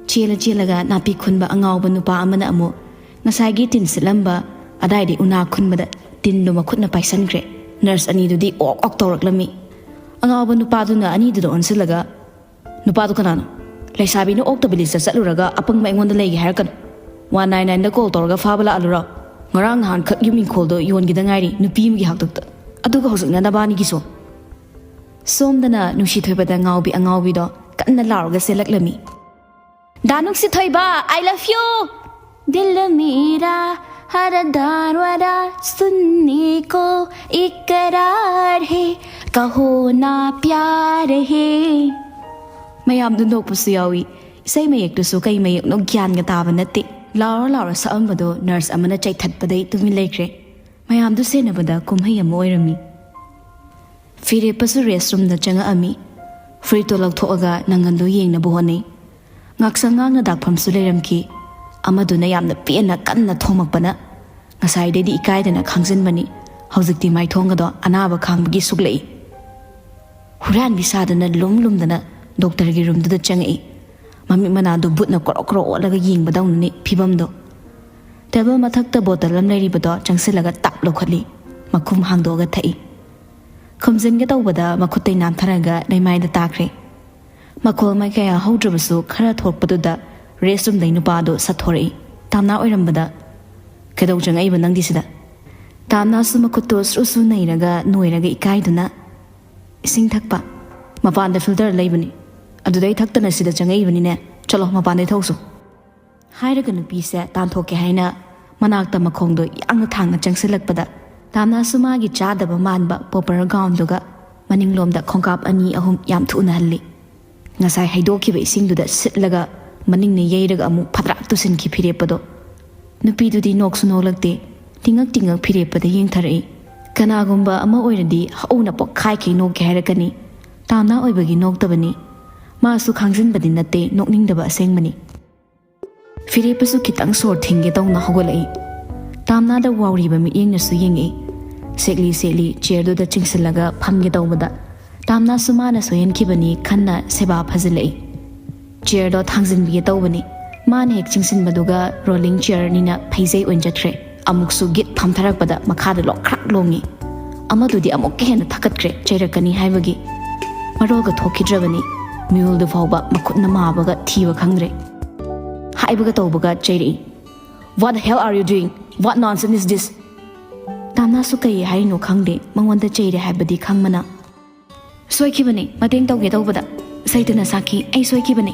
ꯆꯦꯜꯂ ꯆꯦꯜꯂꯒ ꯅꯥꯄꯤ ꯈꯨꯟꯕ ꯑꯉꯥꯎꯕ ꯅꯨꯄꯥ ꯑꯃꯅ ꯑꯃꯨꯛ ꯉꯁꯥꯏꯒꯤ ꯇꯤꯟ ꯁꯤꯠꯂꯝꯕ ꯑꯗꯥꯏꯗꯤ ꯎꯅꯥ ꯈꯨꯟꯕꯗ ꯇꯤꯟꯗꯨ ꯃꯈꯨꯠꯅ ꯄꯥꯏꯁꯟꯈ꯭ꯔꯦ꯫ ꯅꯔꯁ ꯑꯅꯤꯗꯨꯗꯤ ꯑꯣꯛ ꯑꯣꯛ ꯇꯧꯔꯛꯂꯝꯃꯤ꯫ ꯑꯉꯥꯎꯕ ꯅꯨꯄꯥꯗꯨꯅ ꯑꯅꯤꯗꯨꯗ ꯑꯣꯟꯁꯤꯜꯂꯒ, "ꯅꯨꯄꯥꯗꯨ ꯀꯅꯥꯅꯣ? ꯂꯩꯁꯥꯕꯤꯅ ꯑꯣꯛꯇꯕ ꯂꯤꯁꯇ ꯆꯠꯂꯨꯔꯒ ꯑꯄꯪꯕ ꯑꯩꯉꯣꯟꯗ ꯂꯩꯒꯦ ꯍꯥꯏꯔꯛꯀꯅꯨ꯫ ꯋꯥꯟ ꯅꯥꯏꯟ ꯅꯥꯏꯟꯗ ꯀꯣꯜ ꯇꯧꯔꯒ ꯐꯥꯕ ꯂꯥꯛꯍꯜꯂꯨꯔꯣ? ꯉꯔꯥꯡ ꯅꯍꯥꯟ ꯈꯛ ꯌꯨꯝ ꯏꯪꯈꯣꯜꯗꯣ ꯌꯣꯟꯈꯤꯗ ꯉꯥꯏꯔꯤ ꯅꯨꯄꯤ ꯑꯃꯒꯤ ꯍꯥꯛꯇꯛꯇ꯫ ꯑꯗꯨꯒ ꯍꯧꯖꯤꯛꯅ ꯅꯕꯥꯅꯤꯒꯤꯁꯨ?" ꯁꯣꯝꯗꯅ ꯅꯨꯡꯁꯤꯊꯣꯏꯕꯗ ꯉꯥꯎꯕꯤ ꯑꯉꯥꯎꯕꯤꯗꯣ ꯀꯟꯅ ꯂꯥꯎꯔꯒ ꯆꯦꯜꯂꯛꯂꯝꯃꯤ꯫ "ꯗꯥ ꯅꯨꯡꯁꯤꯊꯣꯏꯕ, I love you!" "दिल मेरा हर दान वारा सुनने को इकरार है, कहो ना प्यार है." ꯃꯌꯥꯝꯗꯨ ꯅꯣꯛꯄꯁꯨ ꯌꯥꯎꯏ꯫ ꯏꯁꯩ ꯃꯌꯦꯛꯇꯨꯁꯨ ꯀꯩ ꯃꯌꯦꯛꯅꯣ ꯒ꯭ꯌꯥꯟꯒ ꯇꯥꯕ ꯅꯠꯇꯦ꯫ ꯂꯥꯎꯔ ꯂꯥꯎꯔ ꯁꯛꯑꯝꯕꯗꯣ ꯅꯔꯁ ꯑꯃꯅ ꯆꯩꯊꯠꯄꯗꯩ ꯇꯨꯃꯤꯟ ꯂꯩꯈ꯭ꯔꯦ꯫ ꯃꯌꯥꯝꯗꯨ ꯁꯦꯟꯅꯕꯗ ꯀꯨꯝꯍꯩ ꯑꯃ ꯑꯣꯏꯔꯝꯃꯤ꯫ ꯐꯤꯔꯦꯞꯄꯁꯨ ꯔꯦꯁꯔꯨꯝꯗ ꯆꯪꯉꯛꯑꯝꯃꯤ꯫ ꯐꯨꯔꯤꯠꯇꯣ ꯂꯧꯊꯣꯛꯑꯒ ꯅꯪꯒꯟꯗꯣ ꯌꯦꯡꯅꯕ ꯍꯣꯠꯅꯩ꯫ ꯉꯥꯛꯁꯪ ꯉꯥꯡꯅ ꯗꯥꯛꯐꯝꯁꯨ ꯂꯩꯔꯝꯈꯤ꯫ ꯑꯃꯗꯨꯅ ꯌꯥꯝꯅ ꯄꯦꯟꯅ ꯀꯟꯅ ꯊꯣꯝꯃꯛꯄꯅ ꯉꯁꯥꯏꯗꯩꯗꯤ ꯏꯀꯥꯏꯗꯅ ꯈꯥꯡꯖꯤꯟꯕꯅꯤ꯫ ꯍꯧꯖꯤꯛꯇꯤ ꯃꯥꯏꯊꯣꯡꯒꯗꯣ ꯑꯅꯥꯕ ꯈꯥꯡꯕꯒꯤ ꯁꯨꯛꯂꯛꯏ꯫ ꯍꯨꯔꯥꯟꯕꯤ ꯁꯥꯗꯨꯅ ꯂꯨꯝ ꯂꯨꯝꯗꯅ ꯗꯣꯛꯇꯔꯒꯤ ꯔꯨꯝꯗꯨꯗ ꯆꯪꯉꯛꯏ꯫ ꯃꯃꯤꯠ ꯃꯅꯥꯗꯨ ꯕꯨꯠꯅ ꯀ꯭ꯔꯣꯛ ꯀ꯭ꯔꯣꯛ ꯑꯣꯠꯂꯒ ꯌꯦꯡꯕꯗꯧꯅꯅꯤ ꯐꯤꯕꯝꯗꯣ꯫ ꯇꯦꯕꯜ ꯃꯊꯛꯇ ꯕꯣꯇꯜ ꯑꯃ ꯂꯩꯔꯤꯕꯗꯣ ꯆꯪꯁꯤꯜꯂꯒ ꯇꯞ ꯂꯧꯈꯠꯂꯤ꯫ ꯃꯈꯨꯝ ꯍꯥꯡꯗꯣꯛꯑꯒ ꯊꯛꯏ꯫ ꯈꯨꯝꯖꯤꯟꯒꯦ ꯇꯧꯕꯗ ꯃꯈꯨꯠꯇꯩ ꯅꯥꯟꯊꯔꯒ ꯂꯩꯃꯥꯏꯗ ꯇꯥꯈ꯭ꯔꯦ꯫ ꯃꯈꯣꯜ ꯃꯩ ꯀꯌꯥ ꯍꯧꯗ꯭ꯔꯕꯁꯨ ꯈꯔ ꯊꯣꯛꯄꯗꯨꯗ ꯔꯦꯁ ꯔꯨꯝꯗꯩ ꯅꯨꯄꯥꯗꯣ ꯁꯠꯊꯣꯔꯛꯏ꯫ "ꯇꯥꯝꯅꯥ ꯑꯣꯏꯔꯝꯕꯗ ꯀꯩꯗꯧ ꯆꯪꯉꯛꯏꯕ ꯅꯪꯗꯤ ꯁꯤꯗ?" ꯇꯥꯝꯅꯥꯁꯨ ꯃꯈꯨꯠꯇꯣ ꯁ꯭ꯔꯨ ꯁ꯭ꯔꯨ ꯅꯩꯔꯒ ꯅꯣꯏꯔꯒ ꯏꯀꯥꯏꯗꯨꯅ, "ꯏꯁꯤꯡ ꯊꯛꯄ꯫ ꯃꯄꯥꯟꯗ ꯐꯤꯜꯇꯔ ꯂꯩꯕꯅꯤ, ꯑꯗꯨꯗꯩ ꯊꯛꯇꯅ ꯁꯤꯗ ꯆꯪꯉꯛꯏꯕꯅꯤꯅꯦ꯫ ꯆꯠꯂꯣ, ꯃꯄꯥꯟꯗꯩ ꯊꯧꯁꯨ"꯫ ꯍꯥꯏꯔꯒ ꯅꯨꯄꯤꯁꯦ ꯇꯥꯟꯊꯣꯛꯀꯦ ꯍꯥꯏꯅ ꯃꯅꯥꯛꯇ ꯃꯈꯣꯡꯗꯣ ꯌꯥꯡꯅ ꯊꯥꯡꯅ ꯆꯪꯁꯤꯜꯂꯛꯄꯗ, ꯇꯥꯝꯅꯥꯁꯨ ꯃꯥꯒꯤ ꯆꯥꯗꯕ ꯃꯥꯟꯕ ꯄꯣꯄꯔ ꯒꯥꯎꯟꯗꯨꯒ ꯃꯅꯤꯡꯂꯣꯝꯗ ꯈꯣꯡꯀꯥꯞ ꯑꯅꯤ ꯑꯍꯨꯝ ꯌꯥꯝ ꯊꯨꯅ ꯍꯜꯂꯤ꯫ ꯉꯁꯥꯏ ꯍꯩꯗꯣꯛꯈꯤꯕ ꯏꯁꯤꯡꯗꯨꯗ ꯁꯤꯠꯂꯒ ꯃꯅꯤꯡꯅ ꯌꯩꯔꯒ ꯑꯃꯨꯛ ꯐꯗ꯭ꯔꯥꯛ ꯇꯨꯁꯤꯟꯈꯤ ꯐꯤꯔꯦꯞꯄꯗꯣ꯫ ꯅꯨꯄꯤꯗꯨꯗꯤ ꯅꯣꯛꯁꯨ ꯅꯣꯛꯂꯛꯇꯦ, ꯇꯤꯡꯉꯛ ꯇꯤꯡꯉꯛ ꯐꯤꯔꯦꯞꯄꯗ ꯌꯦꯡꯊꯔꯛꯏ꯫ ꯀꯅꯥꯒꯨꯝꯕ ꯑꯃ ꯑꯣꯏꯔꯗꯤ ꯍꯧꯅ ꯄꯣꯛꯈꯥꯏꯈꯩ ꯅꯣꯛꯀꯦ ꯍꯥꯏꯔꯛꯀꯅꯤ꯫ ꯇꯥꯝꯅꯥ ꯑꯣꯏꯕꯒꯤ ꯅꯣꯛꯇꯕꯅꯤ꯫ ꯃꯥꯁꯨ ꯈꯥꯡꯖꯤꯟꯕꯗꯤ ꯅꯠꯇꯦ, ꯅꯣꯛꯅꯤꯡꯗꯕ ꯑꯁꯦꯡꯕꯅꯤ꯫ ꯐꯤꯔꯦꯞꯄꯁꯨ ꯈꯤꯇꯪ ꯁꯣꯔ ꯊꯤꯡꯒꯦ ꯇꯧꯅ ꯍꯧꯒꯠꯂꯛꯏ꯫ ꯇꯥꯝꯅꯥꯗ ꯋꯥꯎꯔꯤꯕ ꯃꯤꯠꯌꯦꯡꯅꯁꯨ ꯌꯦꯡꯉꯛꯏ꯫ ꯁꯦꯛꯂꯤ ꯁꯦꯛꯂꯤ ꯆꯤꯌꯔꯗꯨꯗ ꯆꯤꯡꯁꯤꯜꯂꯒ ꯐꯝꯒꯦ ꯇꯧꯕꯗ, ꯇꯥꯝꯅꯥꯁꯨ ꯃꯥꯅ ꯁꯣꯏꯍꯟꯈꯤꯕꯅꯤ ꯈꯟꯅ ꯁꯦꯕꯥ ꯐꯖꯤꯜꯂꯛꯏ꯫ ꯆꯤꯌꯔꯗꯣ ꯊꯥꯡꯖꯤꯟꯕꯤꯒꯦ ꯇꯧꯕꯅꯤ꯫ ꯃꯥꯅ ꯍꯦꯛ ꯆꯤꯡꯁꯤꯟꯕꯗꯨꯒ ꯔꯣꯂꯤꯡ ꯆꯤꯌꯔꯅꯤꯅ ꯐꯩꯖꯩ ꯑꯣꯏꯅ ꯆꯠꯈ꯭ꯔꯦ꯫ ꯑꯃꯨꯛꯁꯨ ꯒꯤꯠ ꯐꯝꯊꯔꯛꯄꯗ ꯃꯈꯥꯗ ꯂꯣꯛꯈ꯭ꯔꯥꯛ ꯂꯣꯡꯉꯤ꯫ ꯑꯃꯗꯨꯗꯤ ꯑꯃꯨꯛꯀ ꯍꯦꯟꯅ ꯊꯛꯀꯠꯈ꯭ꯔꯦ, ꯆꯩꯔꯛꯀꯅꯤ ꯍꯥꯏꯕꯒꯤ꯫ ꯃꯔꯣꯜꯒ ꯊꯣꯛꯈꯤꯗ꯭ꯔꯕꯅꯤ꯫ ꯃꯤꯍꯨꯜꯗꯨ ꯐꯥꯎꯕ ꯃꯈꯨꯠꯅ ꯃꯥꯕꯒ ꯊꯤꯕ ꯈꯪꯗ꯭ꯔꯦ꯫ ꯍꯥꯏꯕꯒ ꯇꯧꯕꯒ ꯆꯩꯔꯛꯏ꯫ "What the hell are you doing? What nonsense is this?" ꯇꯥꯝꯅꯥꯁꯨ ꯀꯩ ꯍꯥꯏꯔꯤꯅꯣ ꯈꯪꯗꯦ, ꯃꯉꯣꯟꯗ ꯆꯩꯔꯦ ꯍꯥꯏꯕꯗꯤ ꯈꯪꯕꯅ꯫ "ꯁꯣꯏꯈꯤꯕꯅꯤ, ꯃꯇꯦꯡ ꯇꯧꯒꯦ ꯇꯧꯕꯗ꯫ ꯁꯩꯇꯅ ꯁꯥꯈꯤ, ꯑꯩ ꯁꯣꯏꯈꯤꯕꯅꯤ꯫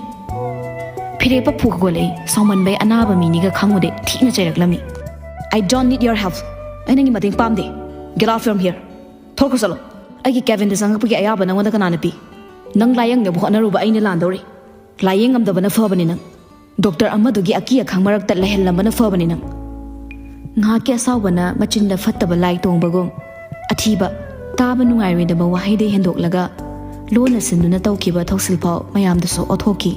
ꯐꯤꯔꯦꯞꯄ ꯐꯨꯒ ꯒꯣꯜꯂꯛꯏ, ꯁꯥꯎꯃꯟꯕꯩ ꯑꯅꯥꯕ ꯃꯤꯅꯤꯒ ꯈꯪꯉꯨꯗꯦ, ꯊꯤꯅ ꯆꯩꯔꯛꯂꯝꯃꯤ꯫ I don't need your help. ꯑꯩ ꯅꯪꯒꯤ ꯃꯇꯦꯡ ꯄꯥꯝꯗꯦ꯫ Get off from here. ꯊꯣꯛꯈ꯭ꯔꯣ ꯆꯠꯂꯣ꯫ ꯑꯩꯒꯤ ꯀꯦꯕꯤꯟꯗ ꯆꯪꯉꯛꯄꯒꯤ ꯑꯌꯥꯕ ꯅꯪꯉꯣꯟꯗ ꯀꯅꯥꯅ ꯄꯤ? ꯅꯪ ꯂꯥꯌꯦꯡꯅꯕ ꯍꯣꯠꯅꯔꯨꯕ ꯑꯩꯅ ꯂꯥꯟꯗꯧꯔꯤ꯫ ꯂꯥꯌꯦꯡ ꯉꯝꯗꯕꯅ ꯐꯕꯅꯤ ꯅꯪ꯫ ꯗꯣꯛꯇꯔ ꯑꯃꯗꯨꯒꯤ ꯑꯀꯤ ꯑꯈꯪ ꯃꯔꯛꯇ ꯂꯩꯍꯜꯂꯝꯕꯅ ꯐꯕꯅꯤ ꯅꯪ"꯫ ꯉꯥꯏꯍꯥꯛꯀꯤ ꯑꯁꯥꯎꯕꯅ ꯃꯆꯤꯟꯗ ꯐꯠꯇꯕ ꯂꯥꯏ ꯇꯣꯡꯕꯒꯨꯝ, ꯑꯊꯤꯕ, ꯇꯥꯕ ꯅꯨꯡꯉꯥꯏꯔꯣꯏꯗꯕ ꯋꯥꯍꯩꯗꯩ ꯍꯦꯟꯗꯣꯛꯂꯒ ꯂꯣꯟꯅ ꯁꯤꯟꯗꯨꯅ ꯇꯧꯈꯤꯕ ꯊꯧꯁꯤꯜ ꯐꯥꯎ ꯃꯌꯥꯝꯗꯁꯨ ꯑꯣꯊꯣꯛꯈꯤ꯫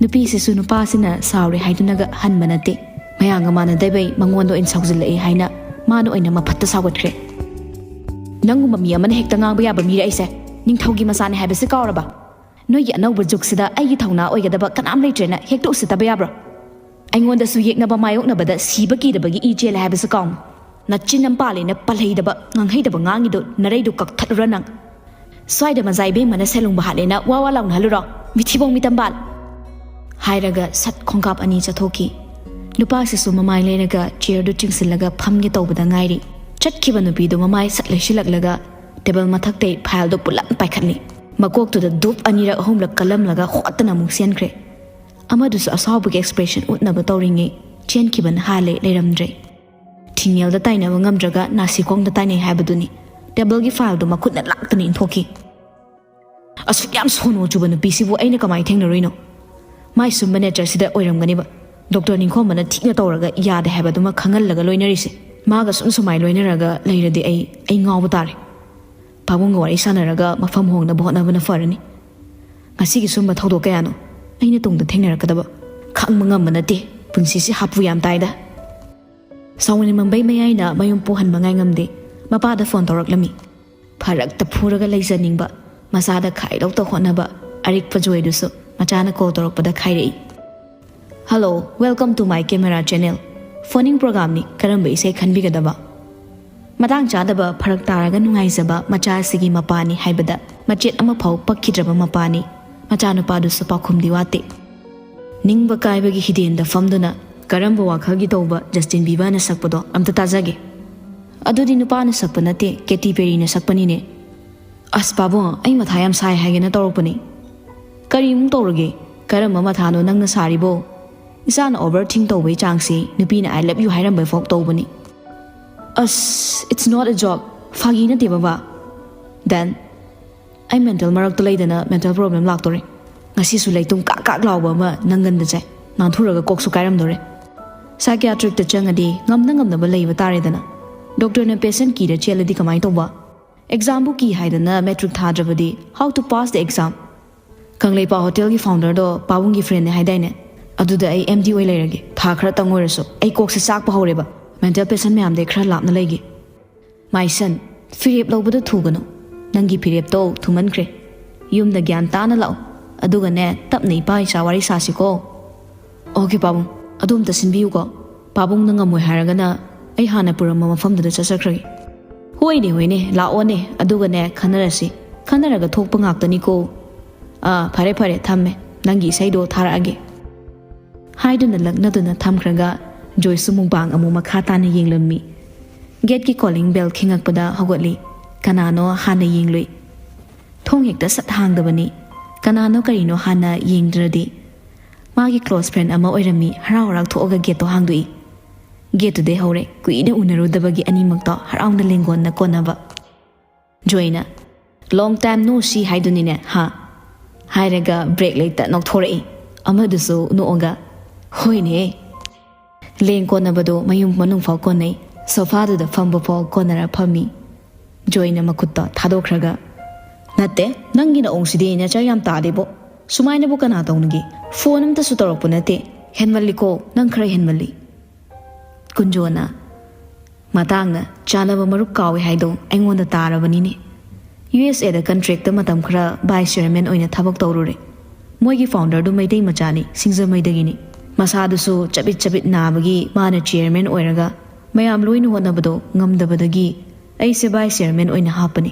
ꯅꯨꯄꯤꯁꯤꯁꯨ ꯅꯨꯄꯥꯁꯤꯅ ꯁꯥꯎꯔꯦ ꯍꯥꯏꯗꯨꯅꯒ ꯍꯟꯕ ꯅꯠꯇꯦ꯫ ꯃꯌꯥꯝꯒ ꯃꯥꯟꯅꯗꯕꯩ ꯃꯉꯣꯟꯗ ꯑꯣꯏꯅ ꯁꯥꯎꯖꯤꯜꯂꯛꯑꯦ ꯍꯥꯏꯅ ꯃꯥꯅ ꯑꯣꯏꯅ ꯃꯐꯠꯇ ꯁꯥꯎꯒꯠꯈ꯭ꯔꯦ꯫ "ꯅꯪꯒꯨꯝꯕ ꯃꯤ ꯑꯃꯅ ꯍꯦꯛꯇ ꯉꯥꯡꯕ ꯌꯥꯕ ꯃꯤꯔ ꯑꯩꯁꯦ? ꯅꯤꯡꯊꯧꯒꯤ ꯃꯆꯥꯅꯦ ꯍꯥꯏꯕꯁꯦ ꯀꯥꯎꯔꯕ? ꯅꯣꯏꯒꯤ ꯑꯅꯧꯕ ꯖꯨꯒꯁꯤꯗ ꯑꯩꯒꯤ ꯊꯧꯅꯥ ꯑꯣꯏꯒꯗꯕ ꯀꯅꯥꯝ ꯂꯩꯇ꯭ꯔꯦꯅ ꯍꯦꯛꯇ ꯎꯁꯤꯠꯇꯕ ꯌꯥꯕ꯭ꯔꯣ? ꯑꯩꯉꯣꯟꯗꯁꯨ ꯌꯦꯛꯅꯕ ꯃꯥꯌꯣꯛꯅꯕꯗ ꯁꯤꯕ ꯀꯤꯗꯕꯒꯤ ꯏ ꯆꯦꯜꯂꯦ ꯍꯥꯏꯕꯁꯨ ꯀꯥꯎꯅꯨ꯫ ꯅꯆꯤꯟ ꯑꯃ ꯄꯥꯜꯂꯦꯅ ꯄꯜꯍꯩꯗꯕ, ꯉꯥꯡꯍꯩꯗꯕ ꯉꯥꯡꯉꯤꯗꯣ ꯅꯔꯩꯗꯣ ꯀꯛꯊꯠꯂꯨꯔ ꯅꯪ? ꯁ꯭ꯋꯥꯏꯗ ꯃꯖꯥ ꯏꯕꯦꯝꯃꯅ ꯁꯦꯜ ꯂꯨꯡꯕ ꯍꯥꯠꯂꯦꯅ ꯋꯥ ꯋꯥ ꯂꯥꯎꯅꯍꯜꯂꯨꯔꯣ? ꯃꯤꯊꯤꯕꯣꯡ ꯃꯤꯇꯝꯕꯥꯜ!" ꯍꯥꯏꯔꯒ ꯁꯠ ꯈꯣꯡꯀꯥꯞ ꯑꯅꯤ ꯆꯠꯊꯣꯛꯈꯤ꯫ ꯅꯨꯄꯥꯁꯤꯁꯨ ꯃꯃꯥꯏ ꯂꯩꯔꯒ ꯆꯤꯌꯔꯗꯨ ꯆꯤꯡꯁꯤꯜꯂꯒ ꯐꯝꯒꯦ ꯇꯧꯕꯗ ꯉꯥꯏꯔꯤ꯫ ꯆꯠꯈꯤꯕ ꯅꯨꯄꯤꯗꯨ ꯃꯃꯥꯏ ꯁꯠ ꯂꯩꯁꯤꯜꯂꯛꯂꯒ ꯇꯦꯕꯜ ꯃꯊꯛꯇꯩ ꯐꯥꯏꯜꯗꯨ ꯄꯨꯂꯞ ꯄꯥꯏꯈꯠꯂꯤ꯫ ꯃꯀꯣꯛꯇꯨꯗ ꯗꯨꯞ ꯑꯅꯤꯔꯛ ꯑꯍꯨꯝꯂꯛ ꯀꯜꯂꯝꯂꯒ ꯍꯣꯠꯇꯅ ꯑꯃꯨꯛ ꯆꯦꯟꯈ꯭ꯔꯦ꯫ ꯑꯃꯗꯨꯁꯨ ꯑꯁꯥꯎꯕꯒꯤ ꯑꯦꯛꯁꯄ꯭ꯔꯦꯁꯟ ꯎꯠꯅꯕ ꯇꯧꯔꯤꯉꯩ ꯆꯦꯟꯈꯤꯕꯅ ꯍꯥꯜꯂꯦ, ꯂꯩꯔꯝꯗ꯭ꯔꯦ꯫ ꯊꯤꯡꯉꯦꯜꯗ ꯇꯥꯏꯅꯕ ꯉꯝꯗ꯭ꯔꯒ ꯅꯥꯁꯤꯈꯣꯡꯗ ꯇꯥꯏꯅꯩ ꯍꯥꯏꯕꯗꯨꯅꯤ꯫ ꯇꯦꯕꯜꯒꯤ ꯐꯥꯏꯜꯗꯨ ꯃꯈꯨꯠꯅ ꯂꯥꯛꯇꯅ ꯏꯟꯊꯣꯛꯈꯤ꯫ ꯑꯁꯨꯛ ꯌꯥꯝ ꯁꯣꯅꯣ ꯆꯨꯕ ꯅꯨꯄꯤꯁꯤꯕꯨ ꯑꯩꯅ ꯀꯃꯥꯏꯅ ꯊꯦꯡꯅꯔꯨꯏꯅꯣ? ꯃꯥꯏ ꯁꯨꯝꯕ ꯅꯦꯆꯔꯁꯤꯗ ꯑꯣꯏꯔꯝꯒꯅꯤꯕ ꯗꯣꯛꯇꯔ ꯅꯤꯡꯈꯣꯝꯕꯅ ꯊꯤꯅ ꯇꯧꯔꯒ ꯌꯥꯗꯦ ꯍꯥꯏꯕꯗꯨꯃ ꯈꯪꯍꯜꯂꯒ ꯂꯣꯏꯅꯔꯤꯁꯦ꯫ ꯃꯥꯒ ꯁꯨꯝ ꯁꯨꯃꯥꯏꯅ ꯂꯣꯏꯅꯔꯒ ꯂꯩꯔꯗꯤ ꯑꯩ, ꯑꯩ ꯉꯥꯎꯕ ꯇꯥꯔꯦ꯫ ꯄꯥꯕꯨꯡꯒ ꯋꯥꯔꯤ ꯁꯥꯟꯅꯔꯒ ꯃꯐꯝ ꯍꯣꯡꯅꯕ ꯍꯣꯠꯅꯕꯅ ꯐꯔꯅꯤ꯫ ꯉꯁꯤꯒꯤ ꯁꯨꯝꯕ ꯊꯧꯗꯣꯛ ꯀꯌꯥꯅꯣ ꯑꯩꯅ ꯇꯨꯡꯗ ꯊꯦꯡꯅꯔꯛꯀꯗꯕ? ꯈꯪꯕ ꯉꯝꯕ ꯅꯠꯇꯦ꯫ ꯄꯨꯟꯁꯤꯁꯤ ꯍꯥꯄꯨ ꯌꯥꯝ ꯇꯥꯏꯗ꯫ ꯁꯥꯎꯅꯤꯡꯃꯟꯕꯩ ꯃꯌꯥꯏꯅ ꯃꯌꯨꯝ ꯄꯨꯍꯟꯕ ꯉꯥꯏꯉꯝꯗꯦ꯫ ꯃꯄꯥꯗ ꯐꯣꯟ ꯇꯧꯔꯛꯂꯝꯃꯤ꯫ ꯐꯔꯛꯇ ꯐꯨꯔꯒ ꯂꯩꯖꯅꯤꯡꯕ, ꯃꯆꯥꯗ ꯈꯥꯏꯗꯧꯇ ꯍꯣꯠꯅꯕ ꯑꯔꯤꯛꯄ ꯖꯣꯏꯗꯨꯁꯨ ꯃꯆꯥꯅ ꯀꯣꯜ ꯇꯧꯔꯛꯄꯗ ꯈꯥꯏꯔꯛꯏ꯫ "Hello, welcome to my camera channel꯫ ꯐꯣꯟꯅꯤꯡ ꯄ꯭ꯔꯣꯒꯥꯝꯅꯤ, ꯀꯔꯝꯕ ꯏꯁꯩ ꯈꯟꯕꯤꯒꯗꯕ?" ꯃꯇꯥꯡ ꯆꯥꯗꯕ, ꯐꯔꯛ ꯇꯥꯔꯒ ꯅꯨꯡꯉꯥꯏꯖꯕ ꯃꯆꯥ ꯑꯁꯤꯒꯤ ꯃꯄꯥꯅꯤ ꯍꯥꯏꯕꯗ ꯃꯆꯦꯠ ꯑꯃꯐꯥꯎ ꯄꯛꯈꯤꯗ꯭ꯔꯕ ꯃꯄꯥꯅꯤ꯫ ꯃꯆꯥꯅꯨꯄꯥꯗꯨꯁꯨ ꯄꯥꯎꯈꯨꯝꯗꯤ ꯋꯥꯠꯇꯦ꯫ ꯅꯤꯡꯕ ꯀꯥꯏꯕꯒꯤ ꯍꯤꯗꯦꯟꯗ ꯐꯝꯗꯨꯅ ꯀꯔꯝꯕ ꯋꯥꯈꯜꯒꯤ ꯇꯧꯕ ꯖꯁꯇꯤꯟ ꯕꯤꯕꯔꯅ ꯁꯛꯄꯗꯣ ꯑꯝꯇ ꯇꯥꯖꯒꯦ꯫ ꯑꯗꯨꯗꯤ ꯅꯨꯄꯥꯅ ꯁꯛꯄ ꯅꯠꯇꯦ, ꯀꯦꯇꯤ ꯄꯦꯔꯤꯅ ꯁꯛꯄꯅꯤꯅꯦ꯫ ꯑꯁ ꯄꯥꯕꯨꯡ, ꯑꯩ ꯃꯊꯥ ꯌꯥꯝ ꯁꯥꯏ ꯍꯥꯏꯒꯦꯅ ꯇꯧꯔꯛꯄꯅꯤ꯫ ꯀꯔꯤꯃꯨꯛ ꯇꯧꯔꯒꯦ? ꯀꯔꯝꯕ ꯃꯊꯥꯅꯣ ꯅꯪꯅ ꯁꯥꯔꯤꯕꯣ? ꯏꯆꯥꯅ ꯑꯣꯚꯔ ꯊꯤꯡ ꯇꯧꯕꯩ ꯆꯥꯡꯁꯤ ꯅꯨꯄꯤꯅ "I love you" ꯍꯥꯏꯔꯝꯕ ꯐꯥꯎ ꯇꯧꯕꯅꯤ꯫ ꯑꯁ, it's not a joke꯫ ꯐꯥꯒꯤ ꯅꯠꯇꯦ ꯕꯕꯥ꯫ Then ꯑꯩ ꯃꯦꯟꯇꯦꯜ ꯃꯔꯛꯇ ꯂꯩꯗꯅ ꯃꯦꯟꯇꯦꯜ ꯄ꯭ꯔꯣꯕ꯭ꯂꯦꯝ ꯂꯥꯛꯇꯣꯔꯦ꯫ ꯉꯁꯤꯁꯨ ꯂꯩꯇꯨꯝ ꯀꯥꯛ ꯀꯥꯛ ꯂꯥꯎꯕ ꯑꯃ ꯅꯪꯒꯟꯗ ꯆꯥꯏ꯫ ꯅꯥꯟꯊꯨꯔꯒ ꯀꯣꯛꯁꯨ ꯀꯥꯏꯔꯝꯗꯣꯔꯦ꯫ ꯁꯥꯏꯀꯤꯌꯥꯇ꯭ꯔꯤꯛꯇ ꯆꯪꯉꯗꯤ ꯉꯝꯅ ꯉꯝꯅꯕ ꯂꯩꯕ ꯇꯥꯔꯦꯗꯅ꯫ ꯗꯣꯛꯇꯔꯅ ꯄꯦꯁꯦꯟ ꯀꯤꯔ ꯆꯦꯜꯂꯗꯤ ꯀꯃꯥꯏꯅ ꯇꯧꯕ? ꯑꯦꯛꯖꯥꯝꯕꯨ ꯀꯤ ꯍꯥꯏꯗꯅ ꯃꯦꯇ꯭ꯔꯤꯛ ꯊꯥꯗ꯭ꯔꯕꯗꯤ how to pass the exam? Kangleipak ꯍꯣꯇꯦꯜꯒꯤ ꯐꯥꯎꯟꯗꯔꯗꯣ ꯄꯥꯕꯨꯡꯒꯤ ꯐ꯭ꯔꯦꯟꯅꯦ ꯍꯥꯏꯗꯥꯏꯅꯦ? ꯑꯗꯨꯗ ꯑꯩ ꯑꯦꯝ ꯗꯤ ꯑꯣꯏ ꯂꯩꯔꯒꯦ꯫ ꯊꯥ ꯈꯔꯇꯪ ꯑꯣꯏꯔꯁꯨ꯫ ꯑꯩ ꯀꯣꯛꯁꯦ ꯆꯥꯛꯄ ꯍꯧꯔꯦꯕ꯫ ꯃꯦꯟꯇꯦꯜ ꯄꯦꯁꯦꯟ ꯃꯌꯥꯝꯗꯩ ꯈꯔ ꯂꯥꯞꯅ ꯂꯩꯒꯦ꯫ My son, ꯐꯤꯔꯦꯞ ꯂꯧꯕꯗ ꯊꯨꯒꯅꯨ꯫ ꯅꯪꯒꯤ ꯐꯤꯔꯦꯞꯇꯣ ꯊꯨꯃꯟꯈ꯭ꯔꯦ꯫ ꯌꯨꯝꯗ ꯒ꯭ꯌꯥꯟ ꯇꯥꯅ ꯂꯥꯛꯑꯣ꯫ ꯑꯗꯨꯒꯅꯦ, ꯇꯞꯅ ꯏꯄꯥ ꯏꯆꯥ ꯋꯥꯔꯤ ꯁꯥꯁꯤꯀꯣ꯫ ꯑꯣꯀꯦ ꯄꯥꯕꯨꯡ, ꯑꯗꯨ ꯑꯝꯇ ꯁꯤꯟꯕꯤꯌꯨꯀꯣ꯫ ꯄꯥꯕꯨꯡꯅ ꯉꯝꯃꯣꯏ ꯍꯥꯏꯔꯒꯅ ꯑꯩ ꯍꯥꯟꯅ ꯄꯨꯔꯝꯕ ꯃꯐꯝꯗꯨꯗ ꯆꯠꯆꯈ꯭ꯔꯒꯦ꯫ ꯍꯣꯏꯅꯦ, ꯍꯣꯏꯅꯦ, ꯂꯥꯛꯑꯣꯅꯦ, ꯑꯗꯨꯒꯅꯦ ꯈꯟꯅꯔꯁꯤ꯫ ꯈꯟꯅꯔꯒ ꯊꯣꯛꯄ ꯉꯥꯛꯇꯅꯤꯀꯣ꯫ ꯑꯥ, ꯐꯔꯦ, ꯐꯔꯦ, ꯊꯝꯃꯦ꯫ ꯅꯪꯒꯤ ꯏꯁꯩꯗꯣ ꯊꯥꯔꯛꯑꯒꯦ꯫ ꯍꯥꯏꯗꯨꯅ ꯂꯛꯅꯗꯨꯅ ꯊꯝꯈ꯭ꯔꯒ ꯖꯣꯏꯁꯨ ꯃꯨꯛꯕꯥꯡ ꯑꯃꯨꯛ ꯃꯈꯥ ꯇꯥꯅ ꯌꯦꯡꯂꯝꯃꯤ꯫ ꯒꯦꯠꯀꯤ ꯀꯣꯂꯤꯡ ꯕꯦꯜ ꯈꯤꯉꯛꯄꯗ ꯍꯧꯒꯠꯂꯤ꯫ ꯀꯅꯥꯅꯣ ꯍꯥꯟꯅ ꯌꯦꯡꯂꯨꯏ꯫ ꯊꯣꯡ ꯍꯦꯛꯇ ꯁꯠ ꯍꯥꯡꯗꯕꯅꯤ꯫ ꯀꯅꯥꯅꯣ ꯀꯔꯤꯅꯣ ꯍꯥꯟꯅ ꯌꯦꯡꯗ꯭ꯔꯗꯤ꯫ ꯃꯥꯒꯤ ꯀ꯭ꯂꯣꯁ ꯐ꯭ꯔꯦꯟ ꯑꯃ ꯑꯣꯏꯔꯝꯃꯤ꯫ ꯍꯔꯥꯎ ꯍꯔꯥꯎ ꯊꯣꯛꯑꯒ ꯒꯦꯠꯇꯣ ꯍꯥꯡꯗꯣꯛꯏ꯫ ꯒꯦꯠꯇꯨꯗꯩ ꯍꯧꯔꯦ꯫ ꯀꯨꯏꯅ ꯎꯅꯔꯨꯗꯕꯒꯤ ꯑꯅꯤꯃꯛꯇꯣ ꯍꯔꯥꯎꯅ ꯂꯦꯡꯒꯣꯟꯅ ꯀꯣꯟꯅꯕ꯫ ꯖꯣꯏꯅ, "Long time no see ꯍꯥꯏꯗꯨꯅꯤꯅꯦ, ꯍꯥ?" ꯍꯥꯏꯔꯒ ꯕ꯭ꯔꯦꯛ ꯂꯩꯇ ꯅꯣꯛꯊꯣꯔꯛꯏ꯫ ꯑꯃꯗꯨꯁꯨ ꯅꯣꯛꯑꯒ, "ꯍꯣꯏꯅꯦ꯫" ꯂꯦꯡ ꯀꯣꯟꯅꯕꯗꯣ ꯃꯌꯨꯝ ꯃꯅꯨꯡ ꯐꯥꯎ ꯀꯣꯟꯅꯩ꯫ ꯁꯣꯐꯥꯗꯨꯗ ꯐꯝꯕ ꯐꯥꯎ ꯀꯣꯟꯅꯔ ꯐꯝꯃꯤ꯫ ꯖꯣꯏꯅ ꯃꯈꯨꯠꯇꯣ ꯊꯥꯗꯣꯛꯈ꯭ꯔꯒ, "ꯅꯠꯇꯦ, ꯅꯪꯒꯤ ꯅꯑꯣꯡꯁꯤꯗꯤ ꯅꯦꯆꯔ ꯌꯥꯝ ꯇꯥꯗꯦꯕꯣ꯫ ꯁꯨꯃꯥꯏꯅꯕꯨ ꯀꯅꯥ ꯇꯧꯅꯒꯦ? ꯐꯣꯟ ꯑꯝꯇꯁꯨ ꯇꯧꯔꯛꯄ ꯅꯠꯇꯦ꯫ ꯍꯦꯟꯃꯜꯂꯤꯀꯣ, ꯅꯪ ꯈꯔ ꯍꯦꯟꯃꯜꯂꯤ꯫" ꯀꯨꯟꯖꯣꯅ, "ꯃꯇꯥꯡꯅ ꯆꯥꯅꯕ ꯃꯔꯨꯞ ꯀꯥꯎꯏ ꯍꯥꯏꯗꯣ ꯑꯩꯉꯣꯟꯗ ꯇꯥꯔꯕꯅꯤꯅꯦ꯫ ꯌꯨ ꯑꯦꯁ ꯑꯦꯗ ꯀꯟꯇ꯭ꯔꯦꯛꯇ ꯃꯇꯝ ꯈꯔ ꯚꯥꯏꯁ ꯆꯤꯌꯔꯃꯦꯟ ꯑꯣꯏꯅ ꯊꯕꯛ ꯇꯧꯔꯨꯔꯦ꯫ ꯃꯣꯏꯒꯤ ꯐꯥꯎꯟꯗꯔꯗꯨ ꯃꯩꯇꯩ ꯃꯆꯥꯅꯤ, ꯁꯤꯡꯖꯃꯩꯗꯒꯤꯅꯤ꯫ ꯃꯁꯥꯗꯨꯁꯨ ꯆꯕꯤꯠ ꯆꯕꯤꯠ ꯅꯥꯕꯒꯤ ꯃꯥꯅ ꯆꯤꯌꯔꯃꯦꯟ ꯑꯣꯏꯔꯒ ꯃꯌꯥꯝ ꯂꯣꯏꯅ ꯍꯣꯠꯅꯕꯗꯣ ꯉꯝꯗꯕꯗꯒꯤ ꯑꯩꯁꯦ ꯚꯥꯏꯁ ꯆꯤꯌꯔꯃꯦꯟ ꯑꯣꯏꯅ ꯍꯥꯞꯄꯅꯤ꯫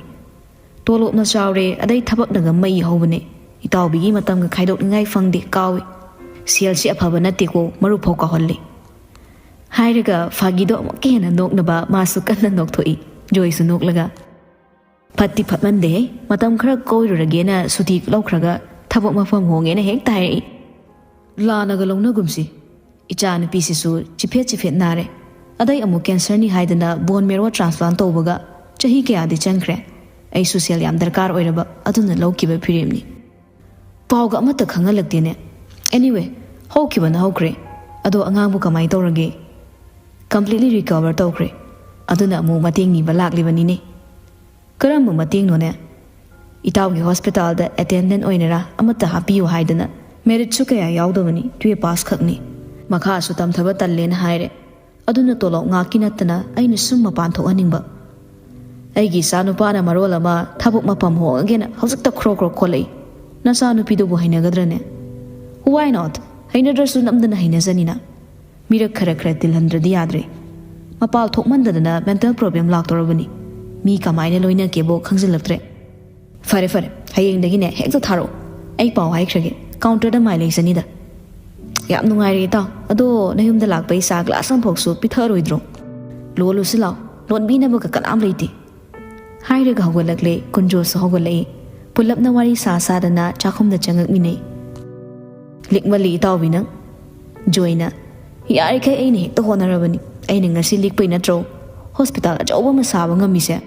ꯇꯣꯂꯣꯞꯅ ꯆꯥꯎꯔꯦ, ꯑꯗꯩ ꯊꯕꯛꯅꯒ ꯃꯩ ꯍꯧꯕꯅꯦ꯫ ꯏꯇꯥꯎꯕꯤꯒꯤ ꯃꯇꯝꯒ ꯈꯥꯏꯗꯣꯛꯅꯤꯡꯉꯥꯏ ꯐꯪꯗꯦ, ꯀꯥꯎꯏ꯫ ꯁꯦꯜꯁꯤ ꯑꯐꯕ ꯅꯠꯇꯦꯀꯣ, ꯃꯔꯨꯞ ꯐꯥꯎ ꯀꯥꯎꯍꯜꯂꯤ꯫" ꯍꯥꯏꯔꯒ ꯐꯥꯒꯤꯗꯣ ꯑꯃꯨꯛꯀ ꯍꯦꯟꯅ ꯅꯣꯛꯅꯕ ꯃꯥꯁꯨ ꯀꯟꯅ ꯅꯣꯛꯊꯣꯛꯏ꯫ ꯖꯣꯏꯁꯨ ꯅꯣꯛꯂꯒ, "ꯐꯠꯇꯤ ꯐꯠꯃꯟꯗꯦꯍꯦ, ꯃꯇꯝ ꯈꯔ ꯀꯣꯏꯔꯨꯔꯒꯦꯅ ꯁꯨꯇꯤ ꯂꯧꯈ꯭ꯔꯒ ꯊꯕꯛ ꯃꯐꯝ ꯍꯣꯡꯉꯦꯅ ꯍꯦꯛꯇ ꯍꯥꯏꯔꯛꯏ꯫ ꯂꯥꯟꯅꯒ ꯂꯧꯅꯒꯨꯝꯁꯤ꯫ ꯏꯆꯥ ꯅꯨꯄꯤꯁꯤꯁꯨ ꯆꯤꯐꯦꯠ ꯆꯤꯐꯦꯠ ꯅꯥꯔꯦ꯫ ꯑꯗꯩ ꯑꯃꯨꯛ ꯀꯦꯟꯁꯔꯅꯤ ꯍꯥꯏꯗꯅ ꯕꯣꯟ ꯃꯦꯔꯣ ꯇ꯭ꯔꯥꯟꯁꯄ꯭ꯂꯥꯟ ꯇꯧꯕꯒ ꯆꯍꯤ ꯀꯌꯥꯗꯤ ꯆꯪꯈ꯭ꯔꯦ꯫ ꯑꯩꯁꯨ ꯁꯦꯜ ꯌꯥꯝ ꯗꯔꯀꯥꯔ ꯑꯣꯏꯔꯕ, ꯑꯗꯨꯅ ꯂꯧꯈꯤꯕ ꯐꯤꯔꯦꯞꯅꯤ꯫" ꯄꯥꯎꯒ ꯑꯃꯠꯇ ꯈꯪꯍꯜꯂꯛꯇꯦꯅꯦ꯫ Anyway, ꯍꯧꯈꯤꯕꯅ ꯍꯧꯈ꯭ꯔꯦ꯫ ꯑꯗꯣ ꯑꯉꯥꯡꯕꯨ ꯀꯃꯥꯏ ꯇꯧꯔꯒꯦ? Completely recover ꯇꯧꯈ꯭ꯔꯦ꯫ ꯑꯗꯨꯅ ꯑꯃꯨꯛ ꯃꯇꯦꯡ ꯅꯤꯕ ꯂꯥꯛꯂꯤꯕꯅꯤꯅꯦ꯫ "ꯀꯔꯝꯕ ꯃꯇꯦꯡꯅꯣꯅꯦ?" "ꯏꯇꯥꯎꯒꯤ ꯍꯣꯁꯄꯤꯇꯥꯜꯗ ꯑꯦꯇꯦꯟꯗꯦꯟ ꯑꯣꯏꯅꯔꯥ ꯑꯃꯠꯇ ꯍꯥꯞꯄꯤꯌꯨ ꯍꯥꯏꯗꯅ꯫ ꯃꯦꯔꯤꯠꯁꯨ ꯀꯌꯥ ꯌꯥꯎꯗꯕꯅꯤ, ꯇꯨꯌꯦꯜꯞ ꯄꯥꯁ ꯈꯛꯅꯤ꯫ ꯃꯈꯥꯁꯨ ꯇꯝꯊꯕ ꯇꯜꯂꯦꯅ ꯍꯥꯏꯔꯦ꯫ ꯑꯗꯨꯅ ꯇꯣꯂꯣꯞ ꯉꯥꯛꯀꯤ ꯅꯠꯇꯅ ꯑꯩꯅ ꯁꯨꯝ ꯃꯄꯥꯟ ꯊꯣꯛꯍꯟꯅꯤꯡꯕ꯫ ꯑꯩꯒꯤ ꯏꯆꯥ ꯅꯨꯄꯥꯅ ꯃꯔꯣꯜ ꯑꯃ ꯊꯕꯛ ꯃꯐꯝ ꯍꯣꯡꯉꯒꯦꯅ ꯍꯧꯖꯤꯛꯇ ꯈ꯭ꯔꯣ ꯈ꯭ꯔꯣ ꯈꯣꯠꯂꯛꯏ꯫ ꯅꯆꯥ ꯅꯨꯄꯤꯗꯨꯕꯨ ꯍꯩꯅꯒꯗ꯭ꯔꯅꯦ?" "Why not? ꯍꯩꯅꯗ꯭ꯔꯁꯨ ꯅꯝꯗꯅ ꯍꯩꯅꯖꯅꯤꯅ꯫ ꯃꯤꯔꯛ ꯈꯔ ꯈꯔ ꯇꯤꯜꯍꯟꯗ꯭ꯔꯗꯤ ꯌꯥꯗ꯭ꯔꯦ꯫ ꯃꯄꯥꯜ ꯊꯣꯛꯃꯟꯗꯗꯅ ꯃꯦꯟꯇꯦꯜ ꯄ꯭ꯔꯣꯕ꯭ꯂꯦꯝ ꯂꯥꯛꯇꯧꯔꯕꯅꯤ꯫ ꯃꯤ ꯀꯃꯥꯏꯅ ꯂꯣꯏꯅꯒꯦꯕꯣ ꯈꯪꯖꯤꯜꯂꯛꯇ꯭ꯔꯦ꯫ ꯐꯔꯦ ꯐꯔꯦ, ꯍꯌꯦꯡꯗꯒꯤꯅꯦ ꯍꯦꯛꯇ ꯊꯥꯔꯛꯑꯣ꯫ ꯑꯩ ꯄꯥꯎ ꯍꯥꯏꯈ꯭ꯔꯒꯦ, ꯀꯥꯎꯟꯇꯔꯗ ꯃꯥꯏ ꯂꯩꯖꯅꯤꯗ꯫" "ꯌꯥꯝ ꯅꯨꯡꯉꯥꯏꯔꯦ ꯏꯇꯥꯎ꯫ ꯑꯗꯣ ꯅꯌꯨꯝꯗ ꯂꯥꯛꯄꯩ ꯆꯥ ꯒ꯭ꯂꯥꯁ ꯑꯃꯐꯥꯎꯁꯨ ꯄꯤꯊꯛꯑꯔꯣꯏꯗ꯭ꯔꯣ?" "ꯂꯣꯜꯂꯨꯁꯤ ꯂꯥꯎ, ꯂꯣꯟꯕꯤꯅꯕꯒ ꯀꯅꯥꯝ ꯂꯩꯇꯦ"꯫ ꯍꯥꯏꯔꯒ ꯍꯧꯒꯠꯂꯛꯂꯦ꯫ ꯀꯨꯟꯖꯣꯁꯨ ꯍꯧꯒꯠꯂꯛꯏ꯫ ꯄꯨꯂꯞꯅ ꯋꯥꯔꯤ ꯁꯥ ꯁꯥꯗꯅ ꯆꯥꯛꯈꯨꯝꯗ ꯆꯪꯉꯛꯃꯤꯟꯅꯩ꯫ "ꯂꯤꯛꯃꯜꯂꯤ ꯏꯇꯥꯎꯕꯤ ꯅꯪ"꯫ ꯖꯣꯏꯅ, "ꯌꯥꯔꯤꯈꯩ ꯑꯩꯅ ꯍꯦꯛꯇ ꯍꯣꯠꯅꯔꯕꯅꯤ꯫ ꯑꯩꯅ ꯉꯁꯤ ꯂꯤꯛꯄꯩ ꯅꯠꯇ꯭ꯔꯣ ꯍꯣꯁꯄꯤꯇꯥꯜ ꯑꯆꯧꯕ ꯑꯃ ꯁꯥꯕ ꯉꯝꯃꯤꯁꯦ?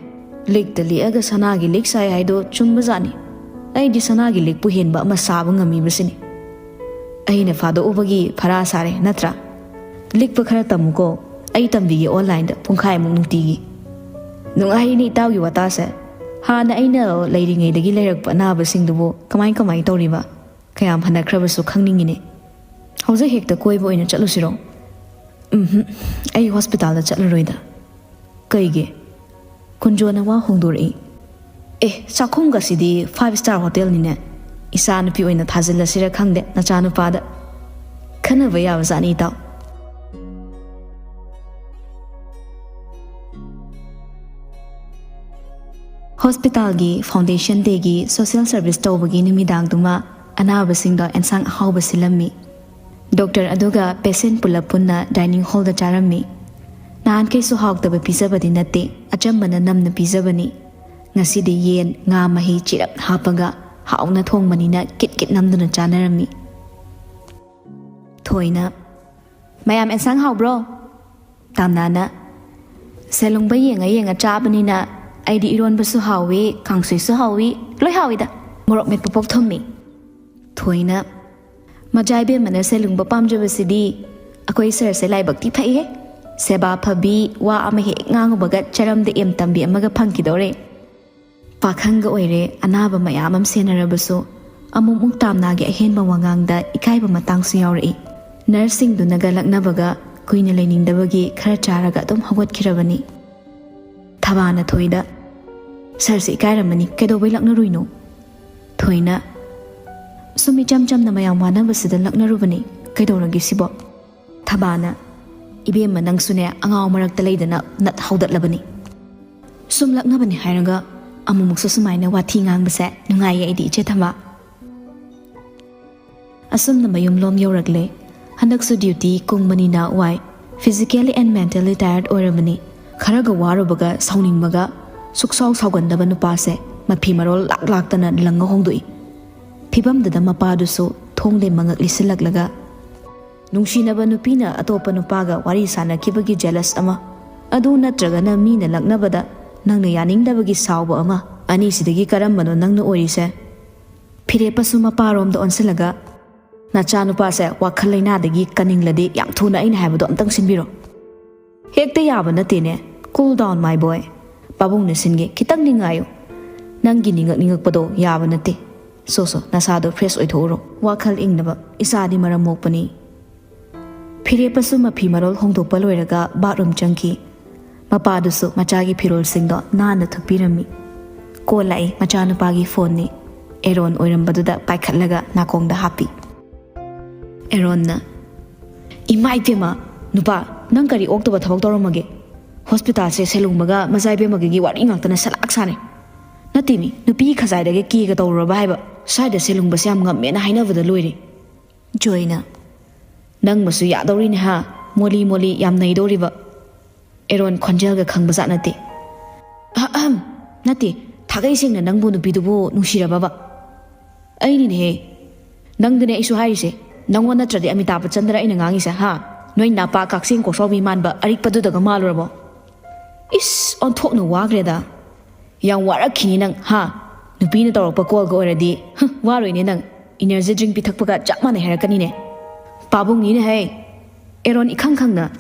ꯂꯤꯛꯇ ꯂꯤꯛꯑꯒ ꯁꯅꯥꯒꯤ ꯂꯤꯛ ꯁꯥꯏ ꯍꯥꯏꯗꯣ ꯆꯨꯝꯕꯖꯥꯠꯅꯤ꯫ ꯑꯩꯗꯤ ꯁꯅꯥꯒꯤ ꯂꯤꯛꯄꯨ ꯍꯦꯟꯕ ꯑꯃ ꯁꯥꯕ ꯉꯝꯃꯤꯕꯁꯤꯅꯤ꯫ ꯑꯩꯅ ꯐꯥꯗꯣꯛꯎꯕꯒꯤ ꯐꯔꯥ ꯁꯥꯔꯦ ꯅꯠꯇ꯭ꯔꯥ? ꯂꯤꯛꯄ ꯈꯔ ꯇꯝꯃꯨꯀꯣ, ꯑꯩ ꯇꯝꯕꯤꯒꯦ ꯑꯣꯟꯂꯥꯏꯟꯗ ꯄꯨꯡꯈꯥꯏꯃꯨꯛ ꯅꯨꯡꯇꯤꯒꯤ"꯫ "ꯅꯨꯡꯉꯥꯏꯔꯤꯅꯦ ꯏꯇꯥꯎꯒꯤ ꯋꯥꯇꯥꯁꯦ꯫ ꯍꯥꯟꯅ ꯑꯩꯅ ꯂꯩꯔꯤꯉꯩꯗꯒꯤ ꯂꯩꯔꯛꯄ ꯑꯅꯥꯕꯁꯤꯡꯗꯨꯕꯨ ꯀꯃꯥꯏ ꯀꯃꯥꯏ ꯇꯧꯔꯤꯕ? ꯀꯌꯥꯝ ꯍꯟꯅꯈ꯭ꯔꯕꯁꯨ ꯈꯪꯅꯤꯡꯉꯤꯅꯦ꯫ ꯍꯧꯖꯤꯛ ꯍꯦꯛꯇ ꯀꯣꯏꯕ ꯑꯣꯏꯅ ꯆꯠꯂꯨꯁꯤꯔꯣ?" "ꯎꯝꯍꯨꯝ, ꯑꯩ ꯍꯣꯁꯄꯤꯇꯥꯜꯗ ꯆꯠꯂꯔꯣꯏꯗ"꯫ "ꯀꯩꯒꯤ?" ꯀꯨꯟꯖꯣꯅ ꯋꯥ ꯍꯣꯡꯗꯣꯔꯛꯏ꯫ "ꯑꯦ, ꯆꯥꯛꯈꯨꯝꯒꯁꯤꯗꯤ five star hotelꯅꯤꯅꯦ꯫ ꯏꯆꯥ ꯅꯨꯄꯤ ꯑꯣꯏꯅ ꯊꯥꯖꯤꯜꯂꯁꯤꯔ ꯈꯪꯗꯦ ꯅꯆꯥꯅꯨꯄꯥꯗ"꯫ "ꯈꯟꯅꯕ ꯌꯥꯕꯖꯥꯠꯅꯤ ꯏꯇꯥꯎ"꯫ ꯍꯣꯁꯄꯤꯇꯥꯜꯒꯤ Foundation Dayꯒꯤ social service ꯇꯧꯕꯒꯤ ꯅꯨꯃꯤꯗꯥꯡꯗꯨꯃ ꯑꯅꯥꯕꯁꯤꯡꯗ ꯑꯦꯟꯁꯥꯡ ꯑꯍꯥꯎꯕ ꯁꯤꯜꯂꯝꯃꯤ꯫ ꯗꯣꯛꯇꯔ ꯑꯗꯨꯒ ꯄꯦꯁꯦꯟ ꯄꯨꯂꯞ ꯄꯨꯟꯅ dining hallꯗ ꯆꯥꯔꯝꯃꯤ꯫ ꯅꯍꯥꯟꯈꯩꯁꯨ ꯍꯥꯎꯇꯕ ꯄꯤꯖꯕꯗꯤ ꯅꯠꯇꯦ, ꯑꯆꯝꯕꯅ ꯅꯝꯅ ꯄꯤꯖꯕꯅꯤ꯫ ꯉꯁꯤꯗꯤ ꯌꯦꯟ, ꯉꯥ ꯃꯍꯤ ꯆꯤꯔꯞ ꯍꯥꯞꯄꯒ ꯍꯥꯎꯅ ꯊꯣꯡꯕꯅꯤꯅ ꯀꯤꯠ ꯀꯤꯠ ꯅꯝꯗꯨꯅ ꯆꯥꯅꯔꯝꯃꯤ꯫ ꯊꯣꯏꯅ, "ꯃꯌꯥꯝ ꯑꯦꯟꯁꯥꯡ ꯍꯥꯎꯕ꯭ꯔꯣ?" ꯇꯥꯝꯅꯥꯅ, "ꯁꯦꯂꯨꯡꯕ ꯌꯦꯡꯉ ꯌꯦꯡꯉ ꯆꯥꯕꯅꯤꯅ ꯑꯩꯗꯤ ꯏꯔꯣꯟꯕꯁꯨ ꯍꯥꯎꯏ, ꯀꯥꯡꯁꯣꯏꯁꯨ ꯍꯥꯎꯏ, ꯂꯣꯏ ꯍꯥꯎꯏꯗ꯫ ꯃꯣꯔꯣꯛ ꯃꯦꯠꯄ ꯄꯣꯛ ꯊꯨꯝꯃꯤ"꯫ ꯊꯣꯏꯅ, "ꯃꯖꯥ ꯏꯕꯦꯝꯃꯅ ꯁꯦꯂꯨꯡꯕ ꯄꯥꯝꯖꯕꯁꯤꯗꯤ꯫ ꯑꯩꯈꯣꯏ ꯁꯥꯔꯁꯦ ꯂꯥꯏꯕꯛꯇꯤ ꯐꯩꯍꯦ꯫ ꯁꯦꯕꯥ ꯐꯕꯤ, ꯋꯥ ꯑꯃ ꯍꯦꯛ ꯉꯥꯡꯉꯨꯕꯒ ꯆꯔꯝꯗ ꯑꯦꯝ ꯇꯝꯕꯤ ꯑꯃꯒ ꯐꯪꯈꯤꯗꯧꯔꯦ"꯫ ꯄꯥꯈꯪꯒ ꯑꯣꯏꯔꯦ, ꯑꯅꯥꯕ ꯃꯌꯥꯝ ꯑꯃ ꯁꯦꯟꯅꯔꯕꯁꯨ ꯑꯃꯨꯛꯃꯨꯛ ꯇꯥꯝꯅꯥꯒꯤ ꯑꯍꯦꯟꯕ ꯋꯥꯉꯥꯡꯗ ꯏꯀꯥꯏꯕ ꯃꯇꯥꯡꯁꯨ ꯌꯥꯎꯔꯛꯏ꯫ ꯅꯔꯁꯁꯤꯡꯗꯨꯅꯒ ꯂꯛꯅꯕꯒ ꯀꯨꯏꯅ ꯂꯩꯅꯤꯡꯗꯕꯒꯤ ꯈꯔ ꯆꯥꯔꯒ ꯑꯗꯨꯝ ꯍꯧꯒꯠꯈꯤꯔꯕꯅꯤ꯫ ꯊꯕꯥꯅ ꯊꯣꯏꯗ, "ꯁꯥꯔꯁꯦ ꯏꯀꯥꯏꯔꯝꯃꯅꯤ, ꯀꯩꯗꯧꯕꯩ ꯂꯛꯅꯔꯨꯏꯅꯣ?" ꯊꯣꯏꯅ, "ꯁꯨꯝ ꯏꯆꯝ ꯆꯝꯅ ꯃꯌꯥꯝ ꯋꯥꯅꯕꯁꯤꯗ ꯂꯛꯅꯔꯨꯕꯅꯤ, ꯀꯩꯗꯧꯔꯒꯦ ꯁꯤꯕꯣ?" ꯊꯕꯥꯅ, "ꯏꯕꯦꯝꯃ ꯅꯪꯁꯨꯅꯦ ꯑꯉꯥꯎ ꯃꯔꯛꯇ ꯂꯩꯗꯅ ꯅꯠ ꯍꯧꯗꯠꯂꯕꯅꯤ꯫ ꯁꯨꯝ ꯂꯛꯅꯕꯅꯤ ꯍꯥꯏꯔꯒ ꯑꯃꯨꯛꯃꯨꯛꯁꯨ ꯁꯨꯃꯥꯏꯅ ꯋꯥꯊꯤ ꯉꯥꯡꯕꯁꯦ ꯅꯨꯡꯉꯥꯏꯌꯦ ꯑꯩꯗꯤ ꯏꯆꯦ ꯊꯕꯥ"꯫ ꯑꯁꯨꯝꯅ ꯃꯌꯨꯝ ꯂꯣꯝ ꯌꯧꯔꯛꯂꯦ꯫ ꯍꯟꯗꯛꯁꯨ ꯗ꯭ꯌꯨꯇꯤ ꯀꯨꯡꯕꯅꯤꯅ ꯋꯥꯏ꯫ Physically and mentally tired ꯑꯣꯏꯔꯕꯅꯤ꯫ ꯈꯔꯒ ꯋꯥꯔꯨꯕꯒ ꯁꯥꯎꯅꯤꯡꯕꯒ ꯁꯨꯛꯁꯥꯎ ꯁꯥꯎꯒꯟꯗꯕ ꯅꯨꯄꯥꯁꯦ ꯃꯐꯤ ꯃꯔꯣꯜ ꯂꯥꯛ ꯂꯥꯛꯇꯅ ꯂꯪꯉ ꯍꯣꯡꯗꯣꯛꯏ꯫ ꯐꯤꯕꯝꯗꯨꯗ ꯃꯄꯥꯗꯨꯁꯨ ꯊꯣꯡꯗꯩ ꯃꯉꯛ ꯂꯤꯁꯤꯜꯂꯛꯂꯒ, ꯅꯨꯡꯁꯤꯅꯕ ꯅꯨꯄꯤꯅ ꯑꯇꯣꯞꯄ ꯅꯨꯄꯥꯒ ꯋꯥꯔꯤ ꯁꯥꯟꯅꯈꯤꯕꯒꯤ jealous ꯑꯃ, ꯑꯗꯨ ꯅꯠꯇ꯭ꯔꯒꯅ ꯃꯤꯅ ꯂꯛꯅꯕꯗ ꯅꯪꯅ ꯌꯥꯅꯤꯡꯗꯕꯒꯤ ꯁꯥꯎꯕ ꯑꯃ, ꯑꯅꯤꯁꯤꯗꯒꯤ ꯀꯔꯝꯕꯅꯣ ꯅꯪꯅ ꯑꯣꯏꯔꯤꯁꯦ? ꯐꯤꯔꯦꯞꯄꯁꯨ ꯃꯄꯥꯔꯣꯝꯗ ꯑꯣꯟꯁꯤꯜꯂꯒ, ꯅꯆꯥꯅꯨꯄꯥꯁꯦ ꯋꯥꯈꯜ ꯂꯩꯅꯥꯗꯒꯤ ꯀꯟꯅꯤꯡꯂꯗꯤ ꯌꯥꯝ ꯊꯨꯅ ꯑꯩꯅ ꯍꯥꯏꯕꯗꯣ ꯑꯝꯇꯪ ꯁꯤꯟꯕꯤꯔꯣ꯫ ꯍꯦꯛꯇ ꯌꯥꯕ ꯅꯠꯇꯦꯅꯦ꯫ Cool down, my boy. ꯄꯥꯕꯨꯡꯅ ꯁꯤꯟꯒꯦ, ꯈꯤꯇꯪꯗꯤ ꯉꯥꯏꯌꯨ꯫ ꯅꯪꯒꯤ ꯅꯤꯡꯉꯛ ꯅꯤꯡꯉꯛꯄꯗꯣ ꯌꯥꯕ ꯅꯠꯇꯦ꯫ ꯁꯣ ꯁꯣ, ꯅꯁꯥꯗꯣ fresh ꯑꯣꯏꯊꯣꯛꯎꯔꯣ꯫ ꯋꯥꯈꯜ ꯏꯪꯅꯕ꯫ ꯏꯆꯥꯗꯤ ꯃꯔꯝ ꯃꯣꯛꯄꯅꯤ꯫ ꯐꯤꯔꯦꯞꯄꯁꯨ ꯃꯐꯤ ꯃꯔꯣꯜ ꯍꯣꯡꯗꯣꯛꯄ ꯂꯣꯏꯔꯒ bathroom ꯆꯪꯈꯤ꯫ ꯃꯄꯥꯗꯨꯁꯨ ꯃꯆꯥꯒꯤ ꯐꯤꯔꯣꯜꯁꯤꯡꯗꯣ ꯅꯥꯟꯅ ꯊꯨꯞꯄꯤꯔꯝꯃꯤ꯫ Call ꯂꯥꯛꯏ, ꯃꯆꯥꯅꯨꯄꯥꯒꯤ phoneꯅꯤ꯫ ꯑꯦꯔꯣꯟ ꯑꯣꯏꯔꯝꯕꯗꯨꯗ ꯄꯥꯏꯈꯠꯂꯒ ꯅꯥꯀꯣꯡꯗ ꯍꯥꯞꯄꯤ꯫ ꯑꯦꯔꯣꯟꯅ, "ꯏꯃꯥ ꯏꯕꯦꯝꯃ, ꯅꯨꯄꯥ, ꯅꯪ ꯀꯔꯤ ꯑꯣꯛꯇꯕ ꯊꯕꯛ ꯇꯧꯔꯝꯃꯒꯦ? Hospitalꯁꯦ ꯁꯦꯂꯨꯡꯕꯒ ꯃꯆꯥ ꯏꯕꯦꯝꯃꯒꯒꯤ ꯋꯥꯔꯤ ꯉꯥꯛꯇꯅ ꯁꯂꯥꯛ ꯁꯥꯅꯩ꯫ ꯅꯠꯇꯦꯃꯤ, ꯅꯨꯄꯤ ꯈꯖꯥꯏꯗꯒꯤ ꯀꯦꯒ ꯇꯧꯔꯨꯔꯕ ꯍꯥꯏꯕ? ꯁ꯭ꯋꯥꯏꯗ ꯁꯦꯂꯨꯡꯕꯁꯦ ꯌꯥꯝ ꯉꯝꯃꯦꯅ ꯍꯥꯏꯅꯕꯗ ꯂꯣꯏꯔꯦ꯫" ꯖꯣꯏꯅ, "ꯅꯪ ꯃꯁꯨ ꯌꯥꯗꯧꯔꯤꯅꯦ ꯍꯥ, ꯃꯣꯂꯤ ꯃꯣꯂꯤ ꯌꯥꯝ ꯅꯩꯗꯧꯔꯤꯕ꯫" ꯑꯦꯔꯣꯟ ꯈꯣꯟꯖꯦꯜꯒ ꯈꯪꯕꯖꯥꯠ ꯅꯠꯇꯦ꯫ "ꯑꯍꯝ, ꯅꯠꯇꯦ, ꯊꯥꯒꯩ ꯁꯦꯡꯅ ꯅꯪꯕꯨ ꯅꯨꯄꯤꯗꯨꯕꯨ ꯅꯨꯡꯁꯤꯔꯕꯕ?" "ꯑꯩꯅꯤꯅꯦꯍꯦ, ꯅꯪꯗꯅꯦ ꯑꯩꯁꯨ ꯍꯥꯏꯔꯤꯁꯦ꯫ ꯅꯪꯉꯣꯟ ꯅꯠꯇ꯭ꯔꯗꯤ ꯑꯃꯤꯇꯥꯕ ꯆꯟꯗ꯭ꯔ ꯑꯩꯅ ꯉꯥꯡꯉꯤꯁꯦ, ꯍꯥ? ꯅꯣꯏ ꯅꯄꯥ ꯀꯛꯆꯦꯡ ꯀꯣꯛꯆꯥꯎꯕꯤ ꯃꯥꯟꯕ ꯑꯔꯤꯛꯄꯗꯨꯗꯒ ꯃꯥꯜꯂꯨꯔꯕꯣ? ꯏꯁ, ꯑꯣꯟꯊꯣꯛꯅ ꯋꯥꯈ꯭ꯔꯦꯗ꯫ ꯌꯥꯝ ꯋꯥꯔꯛꯈꯤꯅꯤ ꯅꯪ, ꯍꯥ? ꯅꯨꯄꯤꯅ ꯇꯧꯔꯛꯄ callꯒ ꯑꯣꯏꯔꯗꯤ, ꯍ, ꯋꯥꯔꯣꯏꯅꯦ ꯅꯪ꯫ Energy drink ꯄꯤꯊꯛꯄꯒ ꯆꯞ ꯃꯥꯟꯅꯩ ꯍꯥꯏꯔꯛꯀꯅꯤꯅꯦ꯫" "ꯄꯥꯕꯨꯡꯅꯤꯅꯦ ꯍꯦ꯫" ꯑꯦꯔꯣꯟ ꯏꯈꯪ ꯈꯪꯅ,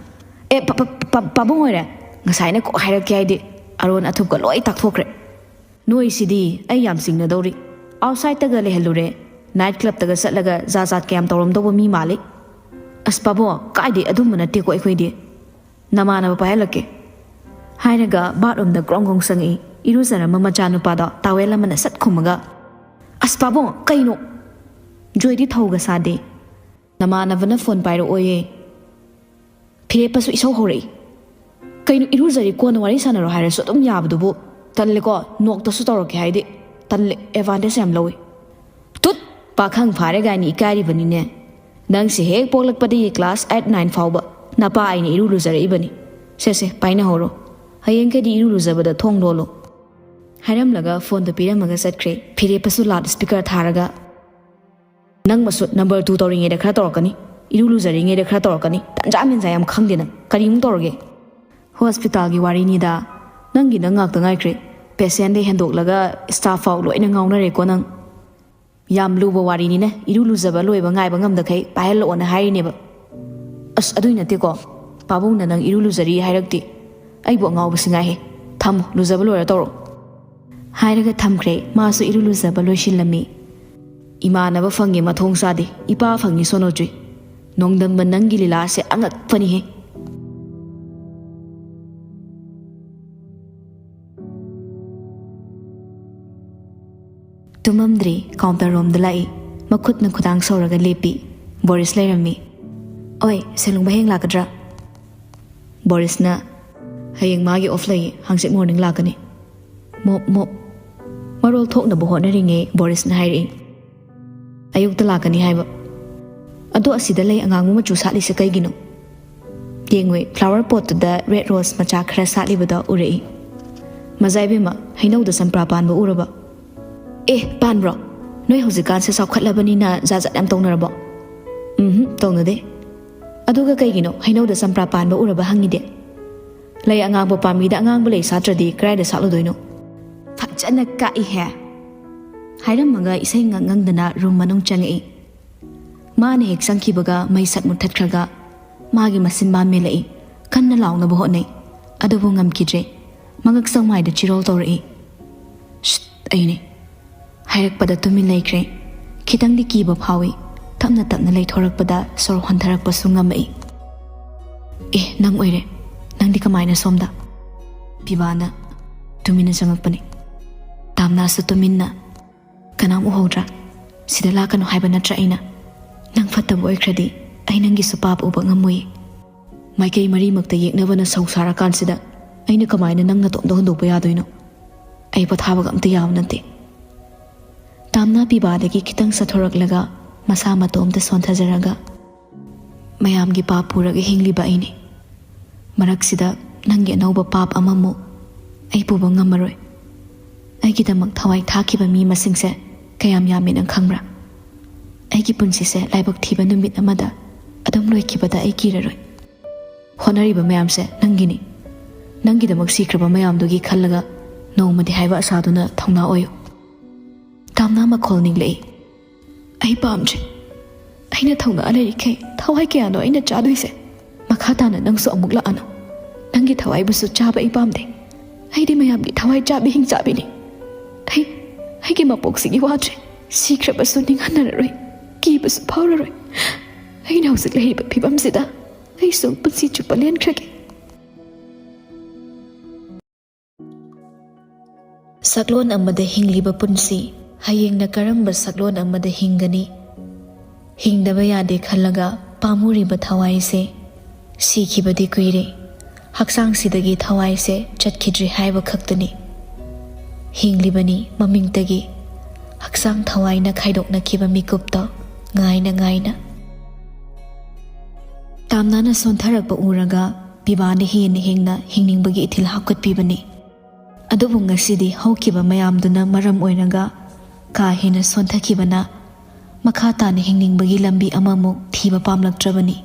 "ꯑꯦ, ꯄꯥ-, ꯄꯥ-, ꯄꯥ-, ꯄꯥꯕꯨꯡ ꯑꯣꯏꯔꯦ꯫ ꯉꯁꯥꯏꯅ ꯀꯣꯛ ꯍꯥꯏꯔꯛꯀꯦ ꯍꯥꯏꯗꯤ ꯑꯔꯣꯟ ꯑꯊꯨꯞꯀ ꯂꯣꯏ ꯇꯥꯛꯊꯣꯛꯈ꯭ꯔꯦ꯫ ꯅꯣꯏꯁꯤꯗꯤ ꯑꯩ ꯌꯥꯝ ꯆꯤꯡꯅꯗꯧꯔꯤ꯫ Outsideꯇꯒ ꯂꯩꯍꯜꯂꯨꯔꯦ꯫ Night clubꯇꯒ ꯆꯠꯂꯒ ꯖꯥꯠ ꯖꯥꯠ ꯀꯌꯥꯝ ꯇꯧꯔꯝꯗꯧꯕ ꯃꯤ ꯃꯥꯜꯂꯤ꯫ ꯑꯁ ꯄꯥꯕꯨꯡ, ꯀꯥꯏꯗꯩ ꯑꯗꯨꯝꯕ ꯅꯠꯇꯦꯀꯣ ꯑꯩꯈꯣꯏꯗꯤ꯫ ꯅꯃꯥꯟꯅꯕ ꯄꯥꯏꯍꯜꯂꯛꯀꯦ꯫" ꯍꯥꯏꯔꯒ bathroomꯗ ꯒ꯭ꯔꯣꯡ ꯒ꯭ꯔꯣꯡ ꯆꯪꯉꯛꯏ꯫ ꯏꯔꯨꯖꯔꯝꯕ ꯃꯆꯥꯅꯨꯄꯥꯗꯣ towel ꯑꯃꯅ ꯁꯠ ꯈꯨꯝꯃꯒ, "ꯑꯁ ꯄꯥꯕꯨꯡ, ꯀꯩꯅꯣ?" ꯖꯣꯏꯗꯤ ꯊꯧꯒ ꯁꯥꯗꯦ꯫ "ꯅꯃꯥꯟꯅꯕꯅ phone ꯄꯥꯏꯔꯛꯑꯣꯌꯦ꯫" ꯐꯤꯔꯦꯞꯄꯁꯨ ꯏꯁꯧ ꯍꯧꯔꯛꯏ꯫ "ꯀꯩꯅꯣ, ꯏꯔꯨꯖꯔꯤ ꯀꯣꯟꯅ ꯋꯥꯔꯤ ꯁꯥꯟꯅꯔꯣ ꯍꯥꯏꯔꯁꯨ ꯑꯗꯨꯝ ꯌꯥꯕꯗꯨꯕꯨ? ꯇꯜꯂꯦꯀꯣ, ꯅꯣꯛꯇꯁꯨ ꯇꯧꯔꯛꯀꯦ ꯍꯥꯏꯗꯤ꯫ ꯇꯜꯂꯦ, advantage ꯌꯥꯝ ꯂꯧꯏ꯫" "ꯇꯨꯠ! ꯄꯥꯈꯪ ꯐꯥꯔꯦ ꯀꯥꯏꯅ ꯏꯀꯥꯏꯔꯤꯕꯅꯤꯅꯦ꯫ "ꯅꯪꯁꯦ ꯍꯦꯛ ꯄꯣꯛꯂꯛꯄꯗꯒꯤ class eight nine ꯐꯥꯎꯕ ꯅꯄꯥ ꯑꯩꯅ ꯏꯔꯨ ꯂꯨꯖꯔꯛꯏꯕꯅꯤ꯫ ꯁꯦ ꯁꯦ, ꯄꯥꯏꯅꯍꯧꯔꯣ꯫ ꯍꯌꯦꯡꯈꯩꯗꯤ ꯏꯔꯨ ꯂꯨꯖꯕꯗ ꯊꯣꯡ ꯂꯣꯜꯂꯣ," ꯍꯥꯏꯔꯝꯂꯒ ꯐꯣꯟꯗꯨ ꯄꯤꯔꯝꯃꯒ ꯆꯠꯈ꯭ꯔꯦ꯫ ꯐꯤꯔꯦꯞꯄꯁꯨ ꯂꯥꯎꯠ ꯁ꯭ꯄꯤꯀꯔ ꯊꯥꯔꯒ, "ꯅꯪ ꯃꯁꯨ ꯅꯝꯕꯔ ꯇꯨ ꯇꯧꯔꯤꯉꯩꯗ ꯈꯔ ꯇꯧꯔꯛꯀꯅꯤ, ꯏꯔꯨ ꯂꯨꯖꯔꯤꯉꯩꯗ ꯈꯔ ꯇꯧꯔꯛꯀꯅꯤ, ꯇꯟꯖꯥ ꯃꯦꯟꯖꯥ ꯌꯥꯝ ꯈꯪꯗꯦ ꯅꯪ꯫ ꯀꯔꯤꯃꯨꯛ ꯇꯧꯔꯒꯦ?" "ꯍꯣꯁꯄꯤꯇꯥꯜꯒꯤ ꯋꯥꯔꯤꯅꯤꯗ꯫ ꯅꯪꯒꯤ ꯅꯪ ꯉꯥꯛꯇ ꯉꯥꯏꯈ꯭ꯔꯦ꯫ ꯄꯦꯁꯦꯟꯗꯩ ꯍꯦꯟꯗꯣꯛꯂꯒ ꯁ꯭ꯇꯥꯐ ꯐꯥꯎ ꯂꯣꯏꯅ ꯉꯥꯎꯅꯔꯦꯀꯣ ꯅꯪ꯫ ꯌꯥꯝ ꯂꯨꯕ ꯋꯥꯔꯤꯅꯤꯅꯦ, ꯏꯔꯨ ꯂꯨꯖꯕ ꯂꯣꯏꯕ ꯉꯥꯏꯕ ꯉꯝꯗꯈꯩ ꯄꯥꯏꯍꯜꯂꯛꯑꯣꯅ ꯍꯥꯏꯔꯤꯅꯦꯕ꯫ ꯑꯁ, ꯑꯗꯨꯏ ꯅꯠꯇꯦꯀꯣ, ꯄꯥꯕꯨꯡꯅ ꯅꯪ ꯏꯔꯨ ꯂꯨꯖꯔꯤ ꯍꯥꯏꯔꯛꯇꯦ꯫ ꯑꯩꯕꯨ ꯑꯉꯥꯎꯕꯁꯤ ꯉꯥꯏꯍꯦ꯫ ꯊꯝꯃꯣ, ꯂꯨꯖꯕ ꯂꯣꯏꯔ ꯇꯧꯔꯛꯑꯣ," ꯍꯥꯏꯔꯒ ꯊꯝꯈ꯭ꯔꯦ꯫ ꯃꯥꯁꯨ ꯏꯔꯨ ꯂꯨꯖꯕ ꯂꯣꯏꯁꯤꯜꯂꯝꯃꯤ꯫ "ꯏꯃꯥꯟꯅꯕ ꯐꯪꯉꯦ ꯃꯊꯣꯡ ꯆꯥꯗꯦ, ꯏꯄꯥ ꯐꯪꯉꯦ ꯁꯣꯅꯣ ꯆꯨꯏ꯫ ꯅꯣꯡꯗꯝꯕ ꯅꯪꯒꯤ ꯂꯤꯂꯥꯁꯦ ꯑꯉꯛꯄꯅꯤꯍꯦ꯫" ꯇꯨꯝꯃꯝꯗ꯭ꯔꯤ, ꯀꯥꯎꯟꯇꯔ ꯔꯣꯝꯗ ꯂꯥꯛꯏ꯫ ꯃꯈꯨꯠꯅ ꯈꯨꯗꯥꯡ ꯁꯧꯔꯒ ꯂꯦꯞꯄꯤ꯫ ꯕꯣꯔꯤꯁ ꯂꯩꯔꯝꯃꯤ꯫ "ꯑꯣꯏ, ꯁꯦꯂꯨꯡꯕ ꯍꯌꯦꯡ ꯂꯥꯛꯀꯗ꯭ꯔꯥ?" ꯕꯣꯔꯤꯁꯅ, "ꯍꯌꯦꯡ ꯃꯥꯒꯤ ꯑꯣꯐ ꯂꯩꯌꯦ, ꯍꯪꯆꯤꯠ ꯃꯣꯔꯅꯤꯡ ꯂꯥꯛꯀꯅꯤ꯫" ꯃꯣꯞ ꯃꯣꯞ꯫ ꯃꯔꯣꯜ ꯊꯣꯛꯅꯕ ꯍꯣꯠꯅꯔꯤꯉꯩ ꯕꯣꯔꯤꯁꯅ ꯍꯥꯏꯔꯛꯏ, "ꯑꯌꯨꯛꯇ ꯂꯥꯛꯀꯅꯤ ꯍꯥꯏꯕ꯫ ꯑꯗꯣ ꯑꯁꯤꯗ ꯂꯩ ꯑꯉꯥꯡꯕ ꯃꯆꯨ ꯁꯥꯠꯂꯤꯁꯦ ꯀꯩꯒꯤꯅꯣ? ꯌꯦꯡꯉꯨꯏ, ꯐ꯭ꯂꯥꯋꯔ ꯄꯣꯠꯇꯨꯗ ꯔꯦꯗ ꯔꯣꯁ ꯃꯆꯥ ꯈꯔ ꯁꯥꯠꯂꯤꯕꯗꯣ ꯎꯔꯛꯏ꯫ ꯃꯖꯥ ꯏꯕꯦꯝꯃ, ꯍꯩꯅꯧꯗ ꯆꯝꯄ꯭ꯔꯥ ꯄꯥꯟꯕ ꯎꯔꯕ?" "ꯑꯦ, ꯄꯥꯟꯕ꯭ꯔꯣ? ꯅꯣꯏ ꯍꯧꯖꯤꯛꯀꯥꯟꯁꯦ ꯆꯥꯎꯈꯠꯂꯕꯅꯤꯅ ꯖꯥꯠ ꯖꯥꯠ ꯌꯥꯝ ꯇꯧꯅꯔꯕꯣ?" "ꯎꯝꯍꯨꯝ, ꯇꯧꯅꯗꯦ꯫ ꯑꯗꯨꯒ ꯀꯩꯒꯤꯅꯣ ꯍꯩꯅꯧꯗ ꯆꯝꯄ꯭ꯔꯥ ꯄꯥꯟꯕ ꯎꯔꯕ ꯍꯪꯉꯤꯗꯤ? ꯂꯩ ꯑꯉꯥꯡꯕ ꯄꯥꯝꯕꯤꯗ ꯑꯉꯥꯡꯕ ꯂꯩ ꯁꯥꯠꯇ꯭ꯔꯗꯤ ꯀꯗꯥꯏꯗ ꯁꯥꯠꯂꯨꯗꯣꯏꯅꯣ?" "ꯐꯖꯅ ꯀꯛꯏꯍꯦ!" ꯍꯥꯏꯔꯝꯃꯒ ꯏꯁꯩ ꯉꯪ ꯉꯪꯗꯅ ꯔꯨꯝ ꯃꯅꯨꯡ ꯆꯪꯉꯛꯏ꯫ ꯃꯥꯅ ꯍꯦꯛ ꯆꯪꯈꯤꯕꯒ ꯃꯩ ꯁꯠ ꯃꯨꯠꯊꯠꯈ꯭ꯔꯒ ꯃꯥꯒꯤ ꯃꯆꯤꯟꯕꯥꯟ ꯃꯦꯜꯂꯛꯏ꯫ ꯀꯟꯅ ꯂꯥꯎꯅꯕ ꯍꯣꯠꯅꯩ, ꯑꯗꯨꯕꯨ ꯉꯝꯈꯤꯗ꯭ꯔꯦ꯫ ꯃꯉꯛ ꯆꯧꯃꯥꯏꯗ ꯆꯤꯔꯣꯜ ꯇꯧꯔꯛꯏ꯫ "ꯁꯤꯠ, ꯑꯩꯅꯦ꯫" ꯍꯥꯏꯔꯛꯄꯗ ꯇꯨꯃꯤꯟ ꯂꯩꯈ꯭ꯔꯦ꯫ ꯈꯤꯇꯪꯗꯤ ꯀꯤꯕ ꯐꯥꯎꯏ꯫ ꯇꯞꯅ ꯇꯞꯅ ꯂꯩꯊꯣꯔꯛꯄꯗ ꯁꯣꯔ ꯍꯣꯟꯊꯔꯛꯄꯁꯨ ꯉꯝꯃꯛꯏ꯫ "ꯑꯦ, ꯅꯪ ꯑꯣꯏꯔꯦ꯫ ꯅꯪꯗꯤ ꯀꯃꯥꯏꯅ ꯁꯣꯝꯗ?" ꯄꯤꯕꯥꯅ ꯇꯨꯃꯤꯟꯅ ꯆꯪꯉꯛꯄꯅꯤ꯫ ꯇꯥꯝꯅꯥꯁꯨ ꯇꯨꯃꯤꯟꯅ꯫ "ꯀꯅꯥꯝ ꯎꯍꯧꯗ꯭ꯔꯥ? ꯁꯤꯗ ꯂꯥꯛꯀꯅꯨ ꯍꯥꯏꯕ ꯅꯠꯇ꯭ꯔꯥ ꯑꯩꯅ? ꯅꯪ ꯐꯠꯇꯕ ꯑꯣꯏꯈ꯭ꯔꯗꯤ ꯑꯩ ꯅꯪꯒꯤꯁꯨ ꯄꯥꯞ ꯎꯕ ꯉꯝꯃꯣꯏꯌꯦ꯫ ꯃꯥꯏꯀꯩ ꯃꯔꯤꯃꯛꯇ ꯌꯦꯛꯅꯕꯅ ꯁꯧ ꯁꯥꯔꯀꯥꯟꯁꯤꯗ ꯑꯩꯅ ꯀꯃꯥꯏꯅ ꯅꯪ ꯅꯇꯣꯝꯇ ꯍꯨꯟꯗꯣꯛꯄ ꯌꯥꯗꯣꯏꯅꯣ? ꯑꯩ ꯄꯣꯊꯥꯕꯒ ꯑꯝꯇ ꯌꯥꯕ ꯅꯠꯇꯦ꯫" ꯇꯥꯝꯅꯥ ꯄꯤꯕꯥꯗꯒꯤ ꯈꯤꯇꯪ ꯆꯠꯊꯣꯔꯛꯂꯒ ꯃꯁꯥ ꯃꯇꯣꯝꯇ ꯁꯣꯟꯊꯖꯔꯒ, "ꯃꯌꯥꯝꯒꯤ ꯄꯥꯞ ꯄꯨꯔꯒ ꯍꯤꯡꯂꯤꯕ ꯑꯩꯅꯤ꯫ ꯃꯔꯛꯁꯤꯗ ꯅꯪꯒꯤ ꯑꯅꯧꯕ ꯄꯥꯞ ꯑꯃꯃꯨꯛ ꯑꯩ ꯄꯨꯕ ꯉꯝꯃꯔꯣꯏ꯫ ꯑꯩꯒꯤꯗꯃꯛ ꯊꯋꯥꯏ ꯊꯥꯈꯤꯕ ꯃꯤ ꯃꯁꯤꯡꯁꯦ ꯀꯌꯥꯝ ꯌꯥꯝꯃꯤ ꯅꯪ ꯈꯪꯕ꯭ꯔꯥ? ꯑꯩꯒꯤ ꯄꯨꯟꯁꯤꯁꯦ ꯂꯥꯏꯕꯛ ꯊꯤꯕ ꯅꯨꯃꯤꯠ ꯑꯃꯗ ꯑꯗꯨꯝ ꯂꯣꯏꯈꯤꯕꯗ ꯑꯩ ꯀꯤꯔꯔꯣꯏ꯫ ꯍꯣꯠꯅꯔꯤꯕ ꯃꯌꯥꯝꯁꯦ ꯅꯪꯒꯤꯅꯤ꯫ ꯅꯪꯒꯤꯗꯃꯛ ꯁꯤꯈ꯭ꯔꯕ ꯃꯌꯥꯝꯗꯨꯒꯤ ꯈꯜꯂꯒ ꯅꯣꯡꯃꯗꯤ ꯍꯥꯏꯕ ꯑꯁꯥꯗꯨꯅ ꯊꯧꯅꯥ ꯑꯣꯏꯌꯨ꯫" ꯇꯥꯝꯅꯥ ꯃꯈꯣꯜ ꯅꯤꯛꯂꯛꯏ꯫ "ꯑꯩ ꯄꯥꯝꯗ꯭ꯔꯦ꯫ ꯑꯩꯅ ꯊꯧꯅꯥ ꯂꯩꯔꯤꯈꯩ ꯊꯋꯥꯏ ꯀꯌꯥꯅꯣ ꯑꯩꯅ ꯆꯥꯗꯣꯏꯁꯦ? ꯃꯈꯥ ꯇꯥꯅ ꯅꯪꯁꯨ ꯑꯃꯨꯛ ꯂꯥꯛꯑꯅꯨ꯫ ꯅꯪꯒꯤ ꯊꯋꯥꯏꯕꯨꯁꯨ ꯆꯥꯕ ꯑꯩ ꯄꯥꯝꯗꯦ꯫ ꯑꯩꯗꯤ ꯃꯌꯥꯝꯒꯤ ꯊꯋꯥꯏ ꯆꯥꯕꯤ ꯍꯤꯡꯆꯥꯕꯤꯅꯤ꯫ ꯑꯩ, ꯑꯩꯒꯤ ꯃꯄꯣꯛꯁꯤꯒꯤ ꯋꯥꯗ꯭ꯔꯦ꯫ ꯁꯤꯈ꯭ꯔꯕꯁꯨ ꯅꯤꯡꯍꯟꯅꯔꯔꯣꯏ, ꯀꯤꯕꯁꯨ ꯐꯥꯎꯔꯔꯣꯏ꯫ ꯑꯩꯅ ꯍꯧꯖꯤꯛ ꯂꯩꯔꯤꯕ ꯐꯤꯕꯝꯁꯤꯗ ꯑꯩꯁꯨ ꯄꯨꯟꯁꯤ ꯆꯨꯞꯄ ꯂꯦꯟꯈ꯭ꯔꯒꯦ꯫" ꯁꯛꯂꯣꯟ ꯑꯃꯗ ꯍꯤꯡꯂꯤꯕ ꯄꯨꯟꯁꯤ, ꯍꯌꯦꯡꯅ ꯀꯔꯝꯕ ꯁꯛꯂꯣꯟ ꯑꯃꯗ ꯍꯤꯡꯒꯅꯤ? ꯍꯤꯡꯗꯕ ꯌꯥꯗꯦ ꯈꯜꯂꯒ ꯄꯥꯝꯃꯨꯔꯤꯕ ꯊꯋꯥꯏꯁꯦ ꯁꯤꯈꯤꯕꯗꯤ ꯀꯨꯏꯔꯦ꯫ ꯍꯛꯆꯥꯡꯁꯤꯗꯒꯤ ꯊꯋꯥꯏꯁꯦ ꯆꯠꯈꯤꯗ꯭ꯔꯤ ꯍꯥꯏꯕ ꯈꯛꯇꯅꯤ꯫ ꯍꯤꯡꯂꯤꯕꯅꯤ ꯃꯃꯤꯡꯇꯒꯤ꯫ ꯍꯛꯆꯥꯡ ꯊꯋꯥꯏꯅ ꯈꯥꯏꯗꯣꯛꯅꯈꯤꯕ ꯃꯤꯀꯨꯞꯇꯣ ꯉꯥꯏꯅ ꯉꯥꯏꯅ꯫ ꯇꯥꯝꯅꯥꯅ ꯁꯣꯟꯊꯔꯛꯄ ꯎꯔꯒ ꯄꯤꯕꯥꯅ ꯍꯦꯟꯅ ꯍꯦꯟꯅ ꯍꯤꯡꯅꯤꯡꯕꯒꯤ ꯏꯊꯤꯜ ꯍꯥꯞꯀꯠꯄꯤꯕꯅꯤ꯫ ꯑꯗꯨꯕꯨ ꯉꯁꯤꯗꯤ ꯍꯧꯈꯤꯕ ꯃꯌꯥꯝꯗꯨꯅ ꯃꯔꯝ ꯑꯣꯏꯔꯒ ꯀꯥ ꯍꯦꯟꯅ ꯁꯣꯟꯊꯈꯤꯕꯅ ꯃꯈꯥ ꯇꯥꯅ ꯍꯤꯡꯅꯤꯡꯕꯒꯤ ꯂꯝꯕꯤ ꯑꯃꯃꯨꯛ ꯊꯤꯕ ꯄꯥꯝꯂꯛꯇ꯭ꯔꯕꯅꯤ꯫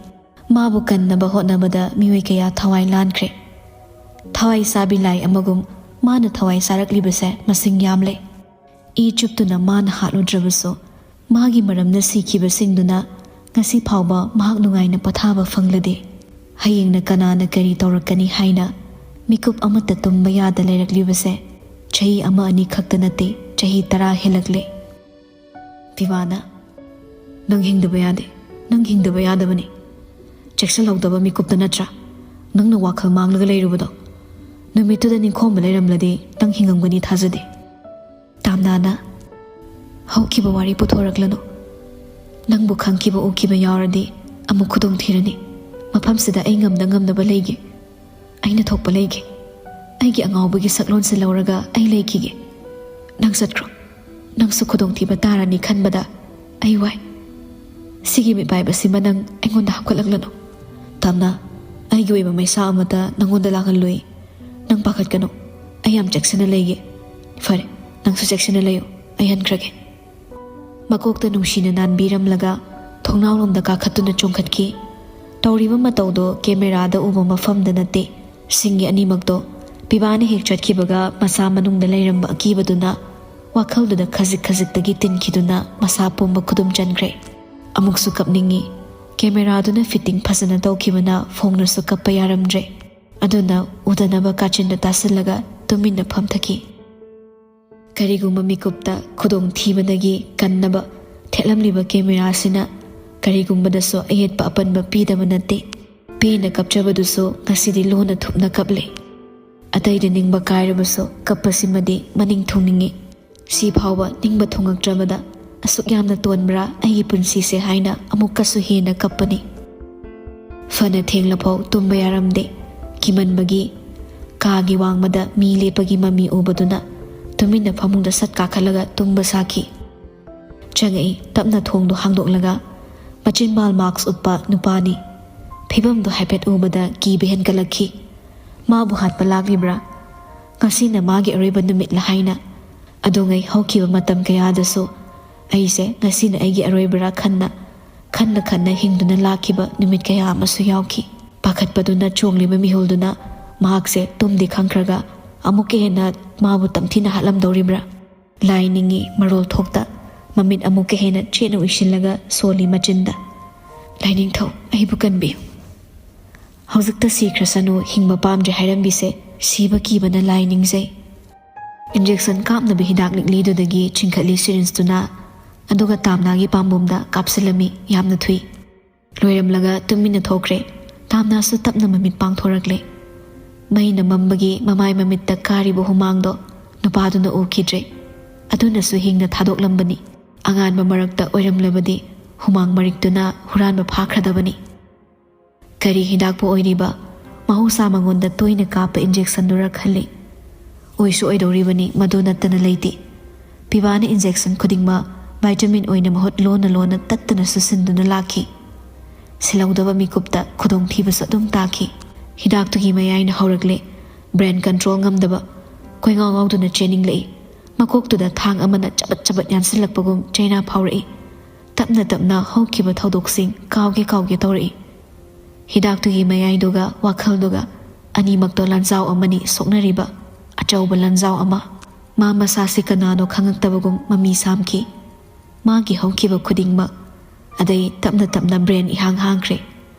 ꯃꯥꯕꯨ ꯀꯟꯅꯕ ꯍꯣꯠꯅꯕꯗ ꯃꯤꯑꯣꯏ ꯀꯌꯥ ꯊꯋꯥꯏ ꯂꯥꯟꯈ꯭ꯔꯦ꯫ ꯊꯋꯥꯏ ꯆꯥꯕꯤ ꯂꯥꯏ ꯑꯃꯒꯨꯝ ꯃꯥꯅ ꯊꯋꯥꯏ ꯆꯥꯔꯛꯂꯤꯕꯁꯦ ꯃꯁꯤꯡ ꯌꯥꯝꯂꯦ꯫ ꯏ ꯆꯨꯞꯇꯨꯅ ꯃꯥꯅ ꯍꯥꯠꯂꯨꯗ꯭ꯔꯕꯁꯨ, ꯃꯥꯒꯤ ꯃꯔꯝꯅ ꯁꯤꯈꯤꯕꯁꯤꯡꯗꯨꯅ ꯉꯁꯤ ꯐꯥꯎꯕ ꯃꯍꯥꯛ ꯅꯨꯡꯉꯥꯏꯅ ꯄꯣꯊꯥꯕ ꯐꯪꯂꯗꯦ꯫ ꯍꯌꯦꯡꯅ ꯀꯅꯥꯅ ꯀꯔꯤ ꯇꯧꯔꯛꯀꯅꯤ ꯍꯥꯏꯅ ꯃꯤꯀꯨꯞ ꯑꯃꯠꯇ ꯇꯨꯝꯕ ꯌꯥꯗ ꯂꯩꯔꯛꯂꯤꯕꯁꯦ ꯆꯍꯤ ꯑꯃ ꯑꯅꯤ ꯈꯛꯇ ꯅꯠꯇꯦ, ꯆꯍꯤ ꯇꯔꯥ ꯍꯦꯜꯂꯛꯂꯦ꯫ ꯄꯤꯕꯥꯅ, "ꯅꯪ ꯍꯤꯡꯗꯕ ꯌꯥꯗꯦ, ꯅꯪ ꯍꯤꯡꯗꯕ ꯌꯥꯗꯕꯅꯤ꯫ ꯆꯦꯛꯁꯤꯜꯍꯧꯗꯕ ꯃꯤꯀꯨꯞꯇ ꯅꯠꯇ꯭ꯔꯥ ꯅꯪꯅ ꯋꯥꯈꯜ ꯃꯥꯡꯂꯒ ꯂꯩꯔꯨꯕꯗꯣ? ꯅꯨꯃꯤꯠꯇꯨꯗ ꯅꯤꯡꯈꯣꯝꯕ ꯂꯩꯔꯝꯂꯗꯤ ꯅꯪ ꯍꯤꯡꯉꯝꯒꯅꯤ ꯊꯥꯖꯗꯦ꯫" ꯇꯥꯝꯅꯥꯅ, "ꯍꯧꯈꯤꯕ ꯋꯥꯔꯤ ꯄꯨꯊꯣꯔꯛꯂꯅꯨ꯫ ꯅꯪꯕꯨ ꯈꯪꯈꯤꯕ ꯎꯈꯤꯕ ꯌꯥꯎꯔꯗꯤ ꯑꯃꯨꯛ ꯈꯨꯗꯣꯡ ꯊꯤꯔꯅꯤ꯫ ꯃꯐꯝꯁꯤꯗ ꯑꯩ ꯉꯝꯅ ꯉꯝꯅꯕ ꯂꯩꯒꯦ꯫ ꯑꯩꯅ ꯊꯣꯛꯄ ꯂꯩꯒꯦ꯫ ꯑꯩꯒꯤ ꯑꯉꯥꯎꯕꯒꯤ ꯁꯛꯂꯣꯟꯁꯦ ꯂꯧꯔꯒ ꯑꯩ ꯂꯩꯈꯤꯒꯦ꯫ ꯅꯪ ꯆꯠꯈ꯭ꯔꯣ꯫ ꯅꯪꯁꯨ ꯈꯨꯗꯣꯡꯊꯤꯕ ꯇꯥꯔꯅꯤ ꯈꯟꯕꯗ ꯑꯩ ꯋꯥꯏ꯫ "ꯁꯤꯒꯤ ꯃꯤꯠꯄꯥꯏꯕꯁꯤꯃ ꯅꯪ ꯑꯩꯉꯣꯟꯗ ꯍꯥꯞꯀꯠꯂꯛꯂꯅꯨ꯫ ꯇꯥꯝꯅꯥ, ꯑꯩꯒꯤ ꯑꯣꯏꯕ ꯃꯩꯁꯥ ꯑꯃꯠꯇ ꯅꯪꯉꯣꯟꯗ ꯂꯥꯛꯍꯜꯂꯣꯏ꯫ ꯅꯪ ꯄꯥꯈꯠꯀꯅꯨ, ꯑꯩ ꯌꯥꯝ ꯆꯦꯛꯁꯤꯟꯅ ꯂꯩꯒꯦ꯫ ꯐꯔꯦ, ꯅꯪꯁꯨ ꯆꯦꯛꯁꯤꯟꯅ ꯂꯩꯌꯨ, ꯑꯩ ꯍꯟꯈ꯭ꯔꯒꯦ"꯫ ꯃꯀꯣꯛꯇ ꯅꯨꯡꯁꯤꯅ ꯅꯥꯟꯕꯤꯔꯝꯂꯒ ꯊꯣꯡꯅꯥꯎꯂꯣꯝꯗ ꯀꯥꯈꯠꯇꯨꯅ ꯆꯣꯡꯈꯠꯈꯤ꯫ ꯇꯧꯔꯤꯕ ꯃꯇꯧꯗꯣ ꯀꯦꯃꯦꯔꯥꯗ ꯎꯕ ꯃꯐꯝꯗ ꯅꯠꯇꯦ꯫ ꯁꯤꯡꯒꯤ ꯑꯅꯤꯃꯛꯇꯣ ꯄꯤꯕꯥꯅ ꯍꯦꯛ ꯆꯠꯈꯤꯕꯒ ꯃꯁꯥ ꯃꯅꯨꯡꯗ ꯂꯩꯔꯝꯕ ꯑꯀꯤꯕꯗꯨꯅ ꯋꯥꯈꯜꯗꯨꯗ ꯈꯖꯤꯛ ꯈꯖꯤꯛꯇꯒꯤ ꯇꯤꯟꯈꯤꯗꯨꯅ ꯃꯁꯥ ꯄꯨꯝꯕ ꯈꯨꯗꯨꯝ ꯆꯟꯈ꯭ꯔꯦ꯫ ꯑꯃꯨꯛꯁꯨ ꯀꯞꯅꯤꯡꯉꯤ꯫ ꯀꯦꯃꯦꯔꯥꯗꯨꯅ ꯐꯤꯠꯇꯤꯡ ꯐꯖꯅ ꯇꯧꯈꯤꯕꯅ ꯐꯣꯡꯅꯁꯨ ꯀꯞꯄ ꯌꯥꯔꯝꯗ꯭ꯔꯦ꯫ ꯑꯗꯨꯅ ꯎꯗꯅꯕ ꯀꯥꯆꯤꯟꯗ ꯇꯥꯁꯤꯜꯂꯒ ꯇꯨꯃꯤꯟꯅ ꯐꯝꯊꯈꯤ꯫ ꯀꯔꯤꯒꯨꯝꯕ ꯃꯤꯀꯨꯞꯇ ꯈꯨꯗꯣꯡꯊꯤꯕꯗꯒꯤ ꯀꯟꯅꯕ ꯊꯦꯠꯂꯝꯂꯤꯕ ꯀꯦꯃꯦꯔꯥꯁꯤꯅ ꯀꯔꯤꯒꯨꯝꯕꯗꯁꯨ ꯑꯌꯦꯠꯄ ꯑꯄꯟꯕ ꯄꯤꯗꯕ ꯅꯠꯇꯦ꯫ ꯄꯦꯟꯅ ꯀꯞꯆꯕꯗꯨꯁꯨ ꯉꯁꯤꯗꯤ ꯂꯣꯟꯅ ꯊꯨꯞꯅ ꯀꯞꯂꯦ꯫ ꯑꯇꯩꯗ ꯅꯤꯡꯕ ꯀꯥꯏꯔꯕꯁꯨ ꯀꯞꯄꯁꯤꯃꯗꯤ ꯃꯅꯤꯡ ꯊꯨꯡꯅꯤꯡꯉꯤ꯫ ꯁꯤ ꯐꯥꯎꯕ ꯅꯤꯡꯕ ꯊꯨꯡꯉꯛꯇ꯭ꯔꯕꯗ ꯑꯁꯨꯛ ꯌꯥꯝꯅ ꯇꯣꯟꯕ꯭ꯔꯥ ꯑꯩꯒꯤ ꯄꯨꯟꯁꯤꯁꯦ ꯍꯥꯏꯅ ꯑꯃꯨꯛꯀꯁꯨ ꯍꯦꯟꯅ ꯀꯞꯄꯅꯤ꯫ ꯐꯅ ꯊꯦꯡꯂꯐꯥꯎ ꯇꯨꯝꯕ ꯌꯥꯔꯝꯗꯦ꯫ ꯀꯤꯃꯟꯕꯒꯤ ꯀꯥꯒꯤ ꯋꯥꯡꯃꯗ ꯃꯤ ꯂꯦꯞꯄꯒꯤ ꯃꯃꯤ ꯎꯕꯗꯨꯅ ꯇꯨꯃꯤꯟꯅ ꯐꯃꯨꯡꯗ ꯁꯠ ꯀꯥꯈꯠꯂꯒ ꯇꯨꯝꯕ ꯁꯥꯈꯤ꯫ ꯆꯪꯉꯛꯏ꯫ ꯇꯞꯅ ꯊꯣꯡꯗꯣ ꯍꯥꯡꯗꯣꯛꯂꯒ ꯃꯆꯤꯟꯕꯥꯜ ꯃꯥꯛꯁ ꯎꯞꯄ ꯅꯨꯄꯥꯅꯤ꯫ ꯐꯤꯕꯝꯗꯣ ꯍꯥꯏꯐꯦꯠ ꯎꯕꯗ ꯀꯤꯕ ꯍꯦꯟꯒꯠꯂꯛꯈꯤ꯫ ꯃꯥꯕꯨ ꯍꯥꯠꯄ ꯂꯥꯛꯂꯤꯕ꯭ꯔꯥ? ꯉꯁꯤꯅ ꯃꯥꯒꯤ ꯑꯔꯣꯏꯕ ꯅꯨꯃꯤꯠꯂ ꯍꯥꯏꯅ꯫ ꯑꯗꯨꯉꯩ ꯍꯧꯈꯤꯕ ꯃꯇꯝ ꯀꯌꯥꯗꯁꯨ ꯑꯩꯁꯦ ꯉꯁꯤꯅ ꯑꯩꯒꯤ ꯑꯔꯣꯏꯕꯔꯥ ꯈꯟꯅ, ꯈꯟꯅ ꯈꯟꯅ ꯍꯤꯡꯗꯨꯅ ꯂꯥꯛꯈꯤꯕ ꯅꯨꯃꯤꯠ ꯀꯌꯥ ꯑꯃꯁꯨ ꯌꯥꯎꯈꯤ꯫ ꯄꯥꯈꯠꯄꯗꯨꯅ ꯆꯣꯡꯂꯤꯕ ꯃꯤꯍꯨꯜꯗꯨꯅ ꯃꯍꯥꯛꯁꯦ ꯇꯨꯝꯗꯤ ꯈꯪꯈ꯭ꯔꯒ ꯑꯃꯨꯛꯀ ꯍꯦꯟꯅ ꯃꯥꯕꯨ ꯇꯝꯊꯤꯅ ꯍꯥꯠꯂꯝꯗꯧꯔꯤꯕ꯭ꯔꯥ? ꯂꯥꯏ ꯅꯤꯡꯉꯤ ꯃꯔꯣꯜ ꯊꯣꯛꯇ ꯃꯃꯤꯠ ꯑꯃꯨꯛꯀ ꯍꯦꯟꯅ ꯆꯦꯠꯅ ꯎꯏꯁꯤꯜꯂꯒ ꯁꯣꯜꯂꯤ ꯃꯆꯤꯟꯗ, "ꯂꯥꯏꯅꯤꯡꯊꯧ, ꯑꯩꯕꯨ ꯀꯟꯕꯤꯌꯨ꯫ ꯍꯧꯖꯤꯛꯇ ꯁꯤꯈ꯭ꯔꯁꯅꯨ, ꯍꯤꯡꯕ ꯄꯥꯝꯗ꯭ꯔꯦ ꯍꯥꯏꯔꯝꯕꯤꯁꯦ ꯁꯤꯕ ꯀꯤꯕꯅ ꯂꯥꯏ ꯅꯤꯡꯖꯩ"꯫ ꯏꯟꯖꯦꯛꯁꯟ ꯀꯥꯞꯅꯕ ꯍꯤꯗꯥꯛ ꯂꯤꯛꯂꯤꯗꯨꯗꯒꯤ ꯆꯤꯡꯈꯠꯂꯤ ꯁꯤꯔꯤꯟꯁꯇꯨꯅ, ꯑꯗꯨꯒ ꯇꯥꯝꯅꯥꯒꯤ ꯄꯥꯝꯕꯣꯝꯗ ꯀꯥꯞꯁꯤꯜꯂꯝꯃꯤ꯫ ꯌꯥꯝꯅ ꯊꯨꯏ꯫ ꯂꯣꯏꯔꯝꯂꯒ ꯇꯨꯃꯤꯟꯅ ꯊꯣꯛꯈ꯭ꯔꯦ꯫ ꯇꯥꯝꯅꯥꯁꯨ ꯇꯞꯅ ꯃꯃꯤꯠ ꯄꯥꯡꯊꯣꯔꯛꯂꯦ꯫ ꯃꯩꯅ ꯃꯝꯕꯒꯤ ꯃꯃꯥꯏ ꯃꯃꯤꯠꯇ ꯀꯥꯔꯤꯕ ꯍꯨꯃꯥꯡꯗꯣ ꯅꯨꯄꯥꯗꯨꯅ ꯎꯈꯤꯗ꯭ꯔꯦ꯫ ꯑꯗꯨꯅꯁꯨ ꯍꯤꯡꯅ ꯊꯥꯗꯣꯛꯂꯝꯕꯅꯤ꯫ ꯑꯉꯥꯟꯕ ꯃꯔꯛꯇ ꯑꯣꯏꯔꯝꯂꯕꯗꯤ ꯍꯨꯃꯥꯡ ꯃꯔꯤꯛꯇꯨꯅ ꯍꯨꯔꯥꯟꯕ ꯐꯥꯈ꯭ꯔꯗꯕꯅꯤ꯫ ꯀꯔꯤ ꯍꯤꯗꯥꯛꯄꯨ ꯑꯣꯏꯔꯤꯕ? ꯃꯍꯧꯁꯥ ꯃꯉꯣꯟꯗ ꯇꯣꯏꯅ ꯀꯥꯞꯄ ꯏꯟꯖꯦꯛꯁꯟꯗꯨꯔ ꯈꯜꯂꯤ꯫ ꯑꯣꯏꯁꯨ ꯑꯣꯏꯗꯧꯔꯤꯕꯅꯤ, ꯃꯗꯨ ꯅꯠꯇꯅ ꯂꯩꯇꯦ꯫ ꯄꯤꯕꯥꯅ ꯏꯟꯖꯦꯛꯁꯟ ꯈꯨꯗꯤꯡꯃꯛ ꯚꯥꯏꯇꯥꯃꯤꯟ ꯑꯣꯏꯅ ꯃꯍꯨꯠ ꯂꯣꯟꯅ ꯂꯣꯟꯅ ꯇꯠꯇꯅ ꯁꯨꯁꯤꯟꯗꯨꯅ ꯂꯥꯛꯈꯤ꯫ ꯁꯤꯜꯍꯧꯗꯕ ꯃꯤꯀꯨꯞꯇ ꯈꯨꯗꯣꯡꯊꯤꯕꯁꯨ ꯑꯗꯨꯝ ꯇꯥꯈꯤ꯫ ꯍꯤꯗꯥꯛꯇꯨꯒꯤ ꯃꯌꯥꯏꯅ ꯍꯧꯔꯛꯂꯦ꯫ ꯕ꯭ꯔꯦꯟ ꯀꯟꯇ꯭ꯔꯣꯜ ꯉꯝꯗꯕ, ꯀꯣꯏꯉꯥꯎ ꯉꯥꯎꯗꯨꯅ ꯆꯦꯟꯅꯤꯡꯂꯛꯏ꯫ ꯃꯀꯣꯛꯇꯨꯗ ꯊꯥꯡ ꯑꯃꯅ ꯆꯕꯠ ꯆꯕꯠ ꯌꯥꯟꯁꯤꯜꯂꯛꯄꯒꯨꯝ ꯆꯩꯅꯥ ꯐꯥꯎꯔꯛꯏ꯫ ꯇꯞꯅ ꯇꯞꯅ ꯍꯧꯈꯤꯕ ꯊꯧꯗꯣꯛꯁꯤꯡ ꯀꯥꯎꯒꯦ ꯀꯥꯎꯒꯦ ꯇꯧꯔꯛꯏ꯫ ꯍꯤꯗꯥꯛꯇꯨꯒꯤ ꯃꯌꯥꯏꯗꯨꯒ ꯋꯥꯈꯜꯗꯨꯒ ꯑꯅꯤꯃꯛꯇꯣ ꯂꯥꯟꯖꯥꯎ ꯑꯃꯅꯤ ꯁꯣꯛꯅꯔꯤꯕ, ꯑꯆꯧꯕ ꯂꯥꯟꯖꯥꯎ ꯑꯃ꯫ ꯃꯥ ꯃꯁꯥꯁꯤ ꯀꯅꯥꯅꯣ ꯈꯪꯉꯛꯇꯕꯒꯨꯝ ꯃꯃꯤ ꯁꯥꯝꯈꯤ꯫ ꯃꯥꯒꯤ ꯍꯧꯈꯤꯕ ꯈꯨꯗꯤꯡꯃꯛ꯫ ꯑꯗꯩ ꯇꯞꯅ ꯇꯞꯅ ꯕ꯭ꯔꯦꯟ ꯏꯍꯥꯡ ꯍꯥꯡꯈ꯭ꯔꯦ꯫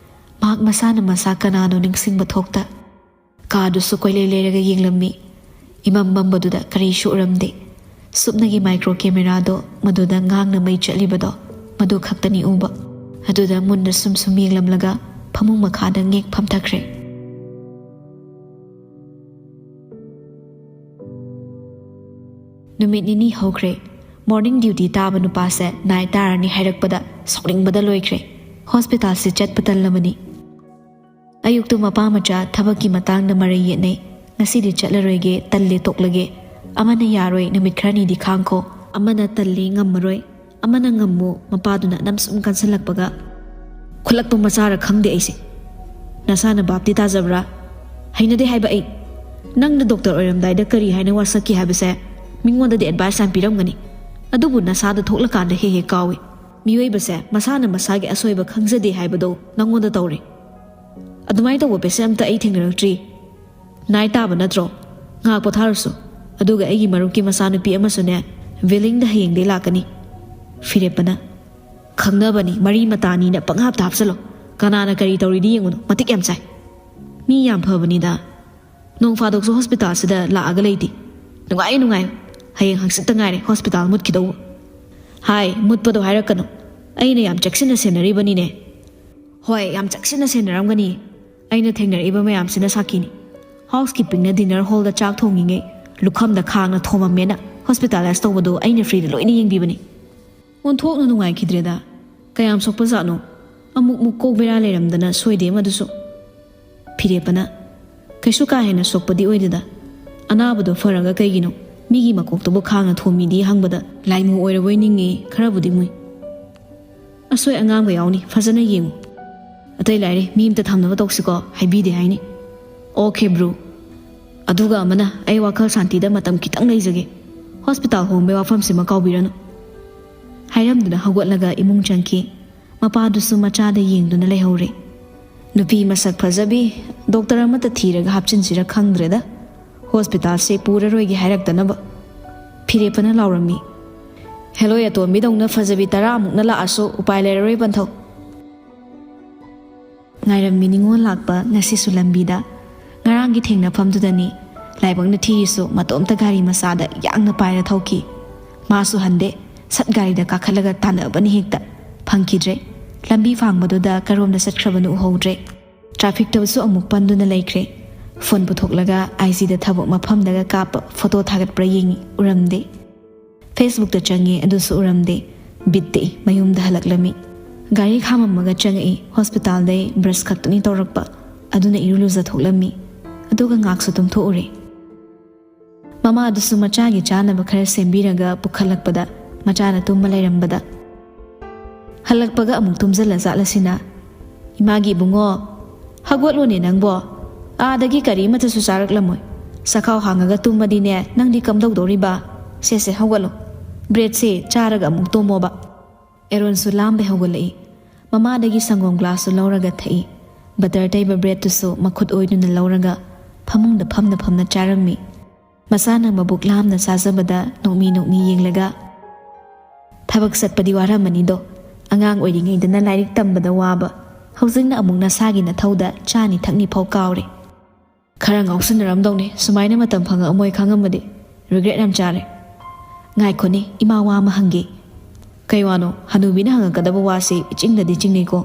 ꯃꯍꯥꯛ ꯃꯁꯥꯅ ꯃꯁꯥ ꯀꯅꯥꯅꯣ ꯅꯤꯡꯁꯤꯡꯕ ꯊꯣꯛꯇ꯫ ꯀꯥꯗꯨꯁꯨ ꯀꯣꯏꯂꯩ ꯂꯩꯔꯒ ꯌꯦꯡꯂꯝꯃꯤ꯫ ꯏꯃꯝ ꯃꯝꯕꯗꯨꯗ ꯀꯔꯤꯁꯨ ꯎꯔꯝꯗꯦ꯫ ꯁꯨꯞꯅꯒꯤ ꯃꯥꯏꯀ꯭ꯔꯣ ꯀꯦꯃꯦꯔꯥꯗꯣ ꯃꯗꯨꯗ ꯉꯥꯡꯅ ꯃꯩ ꯆꯠꯂꯤꯕꯗꯣ ꯃꯗꯨ ꯈꯛꯇꯅꯤ ꯎꯕ꯫ ꯑꯗꯨꯗ ꯃꯨꯟꯅ ꯁꯨꯝ ꯁꯨꯝ ꯌꯦꯡꯂꯝꯂꯒ ꯐꯃꯨꯡ ꯃꯈꯥꯗ ꯉꯦꯛ ꯐꯝꯊꯈ꯭ꯔꯦ꯫ ꯅꯨꯃꯤꯠ ꯅꯤꯅꯤ ꯍꯧꯈ꯭ꯔꯦ꯫ ꯃꯣꯔꯅꯤꯡ ꯗ꯭ꯌꯨꯇꯤ ꯇꯥꯕ ꯅꯨꯄꯥꯁꯦ ꯅꯥꯏꯠ ꯇꯥꯔꯅꯤ ꯍꯥꯏꯔꯛꯄꯗ ꯁꯥꯎꯅꯤꯡꯕꯗ ꯂꯣꯏꯈ꯭ꯔꯦ꯫ ꯍꯣꯁꯄꯤꯇꯥꯜꯁꯤ ꯆꯠꯄ ꯇꯜꯂꯕꯅꯤ꯫ ꯑꯌꯨꯛꯇꯨ ꯃꯄꯥ ꯃꯆꯥ ꯊꯕꯛꯀꯤ ꯃꯇꯥꯡꯗ ꯃꯔꯩ ꯌꯦꯠꯅꯩ꯫ "ꯉꯁꯤꯗꯤ ꯆꯠꯂꯔꯣꯏꯒꯦ, ꯇꯜꯂꯦ, ꯇꯣꯛꯂꯒꯦ꯫ ꯑꯃꯅ ꯌꯥꯔꯣꯏ, ꯅꯨꯃꯤꯠ ꯈꯔꯅꯤꯗꯤ ꯈꯥꯡꯈꯣ꯫ ꯑꯃꯅ ꯇꯜꯂꯤ, ꯉꯝꯃꯔꯣꯏ꯫ ꯑꯃꯅ ꯉꯝꯃꯨ", ꯃꯄꯥꯗꯨꯅ ꯅꯝꯁꯨꯝ ꯀꯟꯁꯤꯜꯂꯛꯄꯒ꯫ ꯈꯨꯠꯂꯛꯄ ꯃꯆꯥꯔ ꯈꯪꯗꯦ ꯑꯩꯁꯦ꯫ ꯅꯁꯥꯅ ꯚꯥꯞꯇꯤ ꯇꯥꯖꯕ꯭ꯔꯥ? ꯍꯩꯅꯗꯦ ꯍꯥꯏꯕ ꯑꯩ꯫ ꯅꯪꯅ ꯗꯣꯛꯇꯔ ꯑꯣꯏꯔꯝꯗꯥꯏꯗ ꯀꯔꯤ ꯍꯥꯏꯅ ꯋꯥꯁꯛꯈꯤ ꯍꯥꯏꯕꯁꯦ ꯃꯤꯉꯣꯟꯗꯗꯤ ꯑꯦꯗꯚꯥꯏꯁ ꯌꯥꯝ ꯄꯤꯔꯝꯒꯅꯤ꯫ ꯑꯗꯨꯕꯨ ꯅꯁꯥꯗ ꯊꯣꯛꯂꯀꯥꯟꯗ ꯍꯦꯛ ꯍꯦꯛ ꯀꯥꯎꯏ꯫ ꯃꯤꯑꯣꯏꯕꯁꯦ ꯃꯁꯥꯅ ꯃꯁꯥꯒꯤ ꯑꯁꯣꯏꯕ ꯈꯪꯖꯗꯦ ꯍꯥꯏꯕꯗꯣ ꯅꯪꯉꯣꯟꯗ ꯇꯧꯔꯦ꯫ ꯑꯗꯨꯃꯥꯏꯅ ꯇꯧꯕ ꯄꯦꯁꯦꯟ ꯑꯝꯇ ꯑꯩ ꯊꯦꯡꯅꯔꯛꯇ꯭ꯔꯤ꯫ ꯅꯥꯏꯠ ꯇꯥꯕ ꯅꯠꯇ꯭ꯔꯣ? ꯉꯥꯏꯍꯥꯛ ꯄꯣꯊꯥꯔꯨꯁꯨ꯫ ꯑꯗꯨꯒ ꯑꯩꯒꯤ ꯃꯔꯨꯞꯀꯤ ꯃꯆꯥꯅꯨꯄꯤ ꯑꯃꯁꯨꯅꯦ, ꯕꯤꯂꯤꯡꯗ ꯍꯌꯦꯡꯗꯩ ꯂꯥꯛꯀꯅꯤ꯫ ꯐꯤꯔꯦꯞꯄꯅ, "ꯈꯪꯅꯕꯅꯤ, ꯃꯔꯤ ꯃꯇꯥꯅꯤꯅ ꯄꯪꯍꯥꯞꯇ ꯍꯥꯞꯆꯜꯂꯣ꯫ ꯀꯅꯥꯅ ꯀꯔꯤ ꯇꯧꯔꯤꯗꯤ ꯌꯦꯡꯉꯨꯅꯣ, ꯃꯇꯤꯛ ꯌꯥꯝ ꯆꯥꯏ꯫ ꯃꯤ ꯌꯥꯝ ꯐꯕꯅꯤꯗ꯫ ꯅꯣꯡ ꯐꯥꯗꯣꯛꯁꯨ ꯍꯣꯁꯄꯤꯇꯥꯜꯁꯤꯗ ꯂꯥꯛꯑꯒ ꯂꯩꯗꯤ꯫ ꯅꯨꯡꯉꯥꯏꯌꯦ, ꯅꯨꯡꯉꯥꯏꯌꯦ꯫ ꯍꯌꯦꯡ ꯍꯪꯆꯤꯠꯇ ꯉꯥꯏꯔꯦ ꯍꯣꯁꯄꯤꯇꯥꯜ ꯃꯨꯠꯈꯤꯗꯧꯕ꯫ ꯍꯥꯏ, ꯃꯨꯠꯄꯗꯣ ꯍꯥꯏꯔꯛꯀꯅꯨ꯫ ꯑꯩꯅ ꯌꯥꯝ ꯆꯦꯛꯁꯤꯟꯅ ꯁꯦꯟꯅꯔꯤꯕꯅꯤꯅꯦ꯫" "ꯍꯣꯏ, ꯌꯥꯝ ꯆꯦꯛꯁꯤꯟꯅ ꯁꯦꯟꯅꯔꯝꯒꯅꯤ꯫ ꯑꯩꯅ ꯊꯦꯡꯅꯔꯛꯏꯕ ꯃꯌꯥꯝꯁꯤꯅ ꯁꯥꯈꯤꯅꯤ꯫ ꯍꯥꯎꯁ ꯀꯤꯞꯄꯤꯡꯅ ꯗꯤꯅꯔ ꯍꯣꯜꯗ ꯆꯥꯛ ꯊꯣꯡꯉꯤꯉꯩ ꯂꯨꯈꯝꯗ ꯈꯥꯡꯅ ꯊꯣꯝꯃꯝꯃꯦꯅ ꯍꯣꯁꯄꯤꯇꯥꯂꯥꯏꯁ ꯇꯧꯕꯗꯣ ꯑꯩꯅ ꯐ꯭ꯔꯤꯗ ꯂꯣꯏꯅ ꯌꯦꯡꯕꯤꯕꯅꯤ꯫" ꯑꯣꯟꯊꯣꯛꯅ ꯅꯨꯡꯉꯥꯏꯈꯤꯗ꯭ꯔꯦꯗ꯫ ꯀꯌꯥꯝ ꯁꯣꯛꯄ ꯖꯥꯠꯅꯣ? ꯑꯃꯨꯛ ꯃꯨꯛ ꯀꯣꯛ ꯕꯦꯔꯥ ꯂꯩꯔꯝꯗꯅ ꯁꯣꯏꯗꯦ ꯃꯗꯨꯁꯨ꯫ ꯐꯤꯔꯦꯞꯄꯅ, "ꯀꯩꯁꯨ ꯀꯥ ꯍꯦꯟꯅ ꯁꯣꯛꯄꯗꯤ ꯑꯣꯏꯗꯦꯗ꯫ ꯑꯅꯥꯕꯗꯣ ꯐꯔꯒ ꯀꯩꯒꯤꯅꯣ? ꯃꯤꯒꯤ ꯃꯀꯣꯛꯇꯨꯕꯨ ꯈꯥꯡꯅ ꯊꯣꯝꯃꯤꯗꯤ ꯍꯪꯕꯗ ꯂꯥꯏꯃꯨ ꯑꯣꯏꯔꯕꯣꯏ ꯅꯤꯡꯉꯤ, ꯈꯔꯕꯨꯗꯤ ꯃꯨꯏ꯫ ꯑꯁꯣꯏ ꯑꯉꯥꯝꯒ ꯌꯥꯎꯅꯤ, ꯐꯖꯅ ꯌꯦꯡꯉꯨ꯫ ꯑꯇꯩ ꯂꯥꯏꯔꯦ, ꯃꯤ ꯑꯝꯇ ꯊꯝꯅꯕ ꯇꯧꯁꯤꯀꯣ, ꯍꯥꯏꯕꯤꯗꯦ ꯍꯥꯏꯅꯤ꯫ Okay bro. ꯑꯗꯨꯒ ꯑꯃꯅ, ꯑꯩ ꯋꯥꯈꯜ ꯁꯥꯟꯇꯤꯗ ꯃꯇꯝ ꯈꯤꯇꯪ ꯂꯩꯖꯒꯦ꯫ ꯍꯣꯁꯄꯤꯇꯥꯜ ꯍꯣꯡꯕꯩ ꯋꯥꯐꯝꯁꯤꯃ ꯀꯥꯎꯕꯤꯔꯅꯨ꯫ ꯍꯥꯏꯔꯝꯗꯨꯅ ꯍꯧꯒꯠꯂꯒ ꯏꯃꯨꯡ ꯆꯪꯈꯤ꯫ ꯃꯄꯥꯗꯨꯁꯨ ꯃꯆꯥꯗ ꯌꯦꯡꯗꯨꯅ ꯂꯩꯍꯧꯔꯦ꯫ ꯅꯨꯄꯤ ꯃꯁꯛ ꯐꯖꯕꯤ, ꯗꯣꯛꯇꯔ ꯑꯃꯠꯇ ꯊꯤꯔꯒ ꯍꯥꯞꯆꯤꯟꯁꯤꯔ ꯈꯪꯗ꯭ꯔꯦꯗ꯫ ꯍꯣꯁꯄꯤꯇꯥꯜꯁꯦ ꯄꯨꯔꯔꯣꯏꯒꯦ ꯍꯥꯏꯔꯛꯇꯅꯕ꯫ ꯐꯤꯔꯦꯞꯄꯅ ꯂꯥꯎꯔꯝꯃꯤ꯫ ꯍꯦꯂꯣꯏ ꯑꯇꯣꯝꯕꯤꯗꯧꯅ ꯐꯖꯕꯤ ꯇꯔꯥꯃꯨꯛꯅ ꯂꯥꯛꯑꯁꯨ ꯎꯄꯥꯏ ꯂꯩꯔꯔꯣꯏ ꯄꯟꯊꯧ꯫ ꯉꯥꯏꯔꯝꯃꯤ ꯅꯤꯉꯣꯜ ꯂꯥꯛꯄ ꯉꯁꯤꯁꯨ ꯂꯝꯕꯤꯗ꯫ ꯉꯔꯥꯡꯒꯤ ꯊꯦꯡꯅꯐꯝꯗꯨꯗꯅꯤ꯫ ꯂꯥꯏꯕꯛꯅ ꯊꯤꯔꯤꯁꯨ ꯃꯇꯣꯝꯇ ꯒꯥꯔꯤ ꯃꯆꯥꯗ ꯌꯥꯡꯅ ꯄꯥꯏꯔ ꯊꯧꯈꯤ꯫ ꯃꯥꯁꯨ ꯍꯟꯗꯦ꯫ ꯁꯠ ꯒꯥꯔꯤꯗ ꯀꯥꯈꯠꯂꯒ ꯇꯥꯟꯅꯕꯅꯤ ꯍꯦꯛꯇ꯫ ꯐꯪꯈꯤꯗ꯭ꯔꯦ꯫ ꯂꯝꯕꯤ ꯐꯥꯡꯕꯗꯨꯗ ꯀꯔꯣꯝꯗ ꯆꯠꯈ꯭ꯔꯕꯅꯣ ꯎꯍꯧꯗ꯭ꯔꯦ꯫ ꯇ꯭ꯔꯥꯐꯤꯛꯇꯁꯨ ꯑꯃꯨꯛ ꯄꯟꯗꯨꯅ ꯂꯩꯈ꯭ꯔꯦ꯫ ꯐꯣꯟ ꯄꯨꯊꯣꯛꯂꯒ ꯑꯥꯏ ꯖꯤꯗ ꯊꯕꯛ ꯃꯐꯝꯗꯒ ꯀꯥꯞꯄ ꯐꯣꯇꯣ ꯊꯥꯒꯠꯄ꯭ꯔꯥ ꯌꯦꯡꯉꯤ, ꯎꯔꯝꯗꯦ꯫ ꯐꯦꯁꯕꯨꯛꯇ ꯆꯪꯉꯦ, ꯑꯗꯨꯁꯨ ꯎꯔꯝꯗꯦ꯫ ꯕꯤꯠ ꯇꯦꯛꯏ, ꯃꯌꯨꯝꯗ ꯍꯜꯂꯛꯂꯝꯃꯤ꯫ ꯒꯥꯔꯤ ꯈꯥꯝꯃꯝꯃꯒ ꯆꯪꯉꯛꯏ꯫ ꯍꯣꯁꯄꯤꯇꯥꯜꯗꯩ ꯕ꯭ꯔꯁ ꯈꯛꯇꯅꯤ ꯇꯧꯔꯛꯄ꯫ ꯑꯗꯨꯅ ꯏꯔꯨ ꯂꯨꯖꯊꯣꯛꯂꯝꯃꯤ꯫ ꯑꯗꯨꯒ ꯉꯥꯛꯁꯨ ꯇꯨꯝꯊꯣꯛꯎꯔꯦ꯫ ꯃꯃꯥ ꯑꯗꯨꯁꯨ ꯃꯆꯥꯒꯤ ꯆꯥꯅꯕ ꯈꯔ ꯁꯦꯝꯕꯤꯔꯒ ꯄꯨꯈꯠꯂꯛꯄꯗ ꯃꯆꯥꯅ ꯇꯨꯝꯃ ꯂꯩꯔꯝꯕꯗ, ꯍꯜꯂꯛꯄꯒ ꯑꯃꯨꯛ ꯇꯨꯝꯖꯜꯂ ꯖꯥꯠꯂꯁꯤꯅ꯫ "ꯏꯃꯥꯒꯤ ꯏꯕꯨꯡꯉꯣ, ꯍꯧꯒꯠꯂꯣꯅꯦ ꯅꯪꯕꯣ꯫ ꯑꯥꯗꯒꯤ ꯀꯔꯤ ꯑꯃꯠꯇꯁꯨ ꯆꯥꯔꯛꯂꯝꯃꯣꯏ꯫ ꯆꯈꯥꯎ ꯍꯥꯡꯉꯒ ꯇꯨꯝꯃꯗꯤꯅꯦ ꯅꯪꯗꯤ ꯀꯝꯗꯧꯗꯧꯔꯤꯕ? ꯁꯦ ꯁꯦ, ꯍꯧꯒꯠꯂꯣ꯫ ꯕ꯭ꯔꯦꯗꯁꯦ ꯆꯥꯔꯒ ꯑꯃꯨꯛ ꯇꯨꯝꯃꯣꯕ꯫" ꯑꯦꯔꯣꯟꯁꯨ ꯂꯥꯝꯕꯩ ꯍꯧꯒꯠꯂꯛꯏ꯫ ꯃꯃꯥꯗꯒꯤ ꯁꯪꯒꯣꯝ ꯒ꯭ꯂꯥꯁꯁꯨ ꯂꯧꯔꯒ ꯊꯛꯏ꯫ ꯕꯇꯔ ꯇꯩꯕ ꯕ꯭ꯔꯦꯗꯇꯨꯁꯨ ꯃꯈꯨꯠ ꯑꯣꯏꯗꯨꯅ ꯂꯧꯔꯒ ꯐꯃꯨꯡꯗ ꯐꯝꯅ ꯐꯝꯅ ꯆꯥꯔꯝꯃꯤ꯫ ꯃꯆꯥꯅ ꯃꯕꯨꯛ ꯂꯥꯝꯅ ꯆꯥꯖꯕꯗ ꯅꯣꯛꯃꯤ ꯅꯣꯛꯃꯤ ꯌꯦꯡꯂꯒ, "ꯊꯕꯛ ꯆꯠꯄꯗꯤ ꯋꯥꯔꯝꯃꯅꯤꯗꯣ꯫ ꯑꯉꯥꯡ ꯑꯣꯏꯔꯤꯉꯩꯗꯅ ꯂꯥꯏꯔꯤꯛ ꯇꯝꯕꯗ ꯋꯥꯕ, ꯍꯧꯖꯤꯛꯅ ꯑꯃꯨꯛ ꯅꯁꯥꯒꯤ ꯅꯊꯧꯗ ꯆꯥꯅꯤ ꯊꯛꯅꯤ ꯐꯥꯎ ꯀꯥꯎꯔꯦ꯫ ꯈꯔ ꯉꯥꯎꯁꯤꯟꯅꯔꯝꯗꯧꯅꯤ, ꯁꯨꯃꯥꯏꯅ ꯃꯇꯝ ꯐꯪꯉꯛꯑꯝꯃꯣꯏ ꯈꯪꯉꯝꯃꯗꯤ꯫ ꯔꯤꯒ꯭ꯔꯦꯠ ꯌꯥꯝ ꯆꯥꯔꯦ꯫ ꯉꯥꯏꯈꯣꯅꯦ, ꯏꯃꯥ ꯋꯥ ꯑꯃ ꯍꯪꯒꯦ꯫" "ꯀꯩ ꯋꯥꯅꯣ? ꯍꯅꯨꯕꯤꯅ ꯍꯪꯉꯛꯀꯗꯕ ꯋꯥꯁꯤ ꯏꯆꯤꯡꯗꯗꯤ ꯆꯤꯡꯅꯩꯀꯣ꯫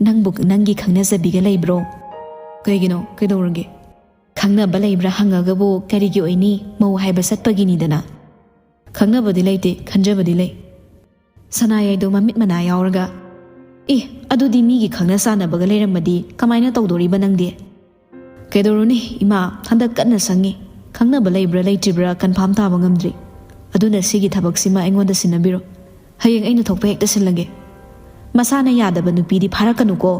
ꯅꯪꯕꯨ ꯅꯪꯒꯤ ꯈꯪꯅꯖꯕꯤꯒ ꯂꯩꯕ꯭ꯔꯣ?" "ꯀꯩꯒꯤꯅꯣ? ꯀꯩꯗꯧꯔꯒꯦ?" "ꯈꯪꯅꯕ ꯂꯩꯕ꯭ꯔꯥ ꯍꯪꯉꯒꯕꯨ ꯀꯔꯤꯒꯤ ꯑꯣꯏꯅꯤ? ꯃꯧ ꯍꯥꯏꯕ ꯆꯠꯄꯒꯤꯅꯤꯗꯅ꯫" "ꯈꯪꯅꯕꯗꯤ ꯂꯩꯇꯦ, ꯈꯟꯖꯕꯗꯤ ꯂꯩ꯫" ꯁꯅꯥ ꯌꯥꯏꯗꯣ ꯃꯃꯤꯠ ꯃꯅꯥ ꯌꯥꯎꯔꯒ, "ꯑꯦ, ꯑꯗꯨꯗꯤ ꯃꯤꯒꯤ ꯈꯪꯅ ꯆꯥꯟꯅꯕꯒ ꯂꯩꯔꯝꯃꯗꯤ ꯀꯃꯥꯏꯅ ꯇꯧꯗꯣꯔꯤꯕ ꯅꯪꯗꯤ?" "ꯀꯩꯗꯧꯔꯨꯅꯤ ꯏꯃꯥ, ꯍꯟꯗꯛ ꯀꯟꯅ ꯁꯪꯉꯤ꯫ ꯈꯪꯅꯕ ꯂꯩꯕ꯭ꯔꯥ ꯂꯩꯇ꯭ꯔꯤꯕ꯭ꯔꯥ ꯀꯟꯐꯥꯝ ꯇꯥꯕ ꯉꯝꯗ꯭ꯔꯤ꯫ ꯑꯗꯨꯅ ꯁꯤꯒꯤ ꯊꯕꯛꯁꯤꯃ ꯑꯩꯉꯣꯟꯗ ꯁꯤꯟꯅꯕꯤꯔꯣ꯫ ꯍꯌꯦꯡ ꯑꯩꯅ ꯊꯣꯛꯄ ꯍꯦꯛꯇ ꯁꯤꯜꯂꯒꯦ꯫ ꯃꯁꯥꯅ ꯌꯥꯗꯕ ꯅꯨꯄꯤꯗꯤ ꯐꯥꯔꯛꯀꯅꯨꯀꯣ꯫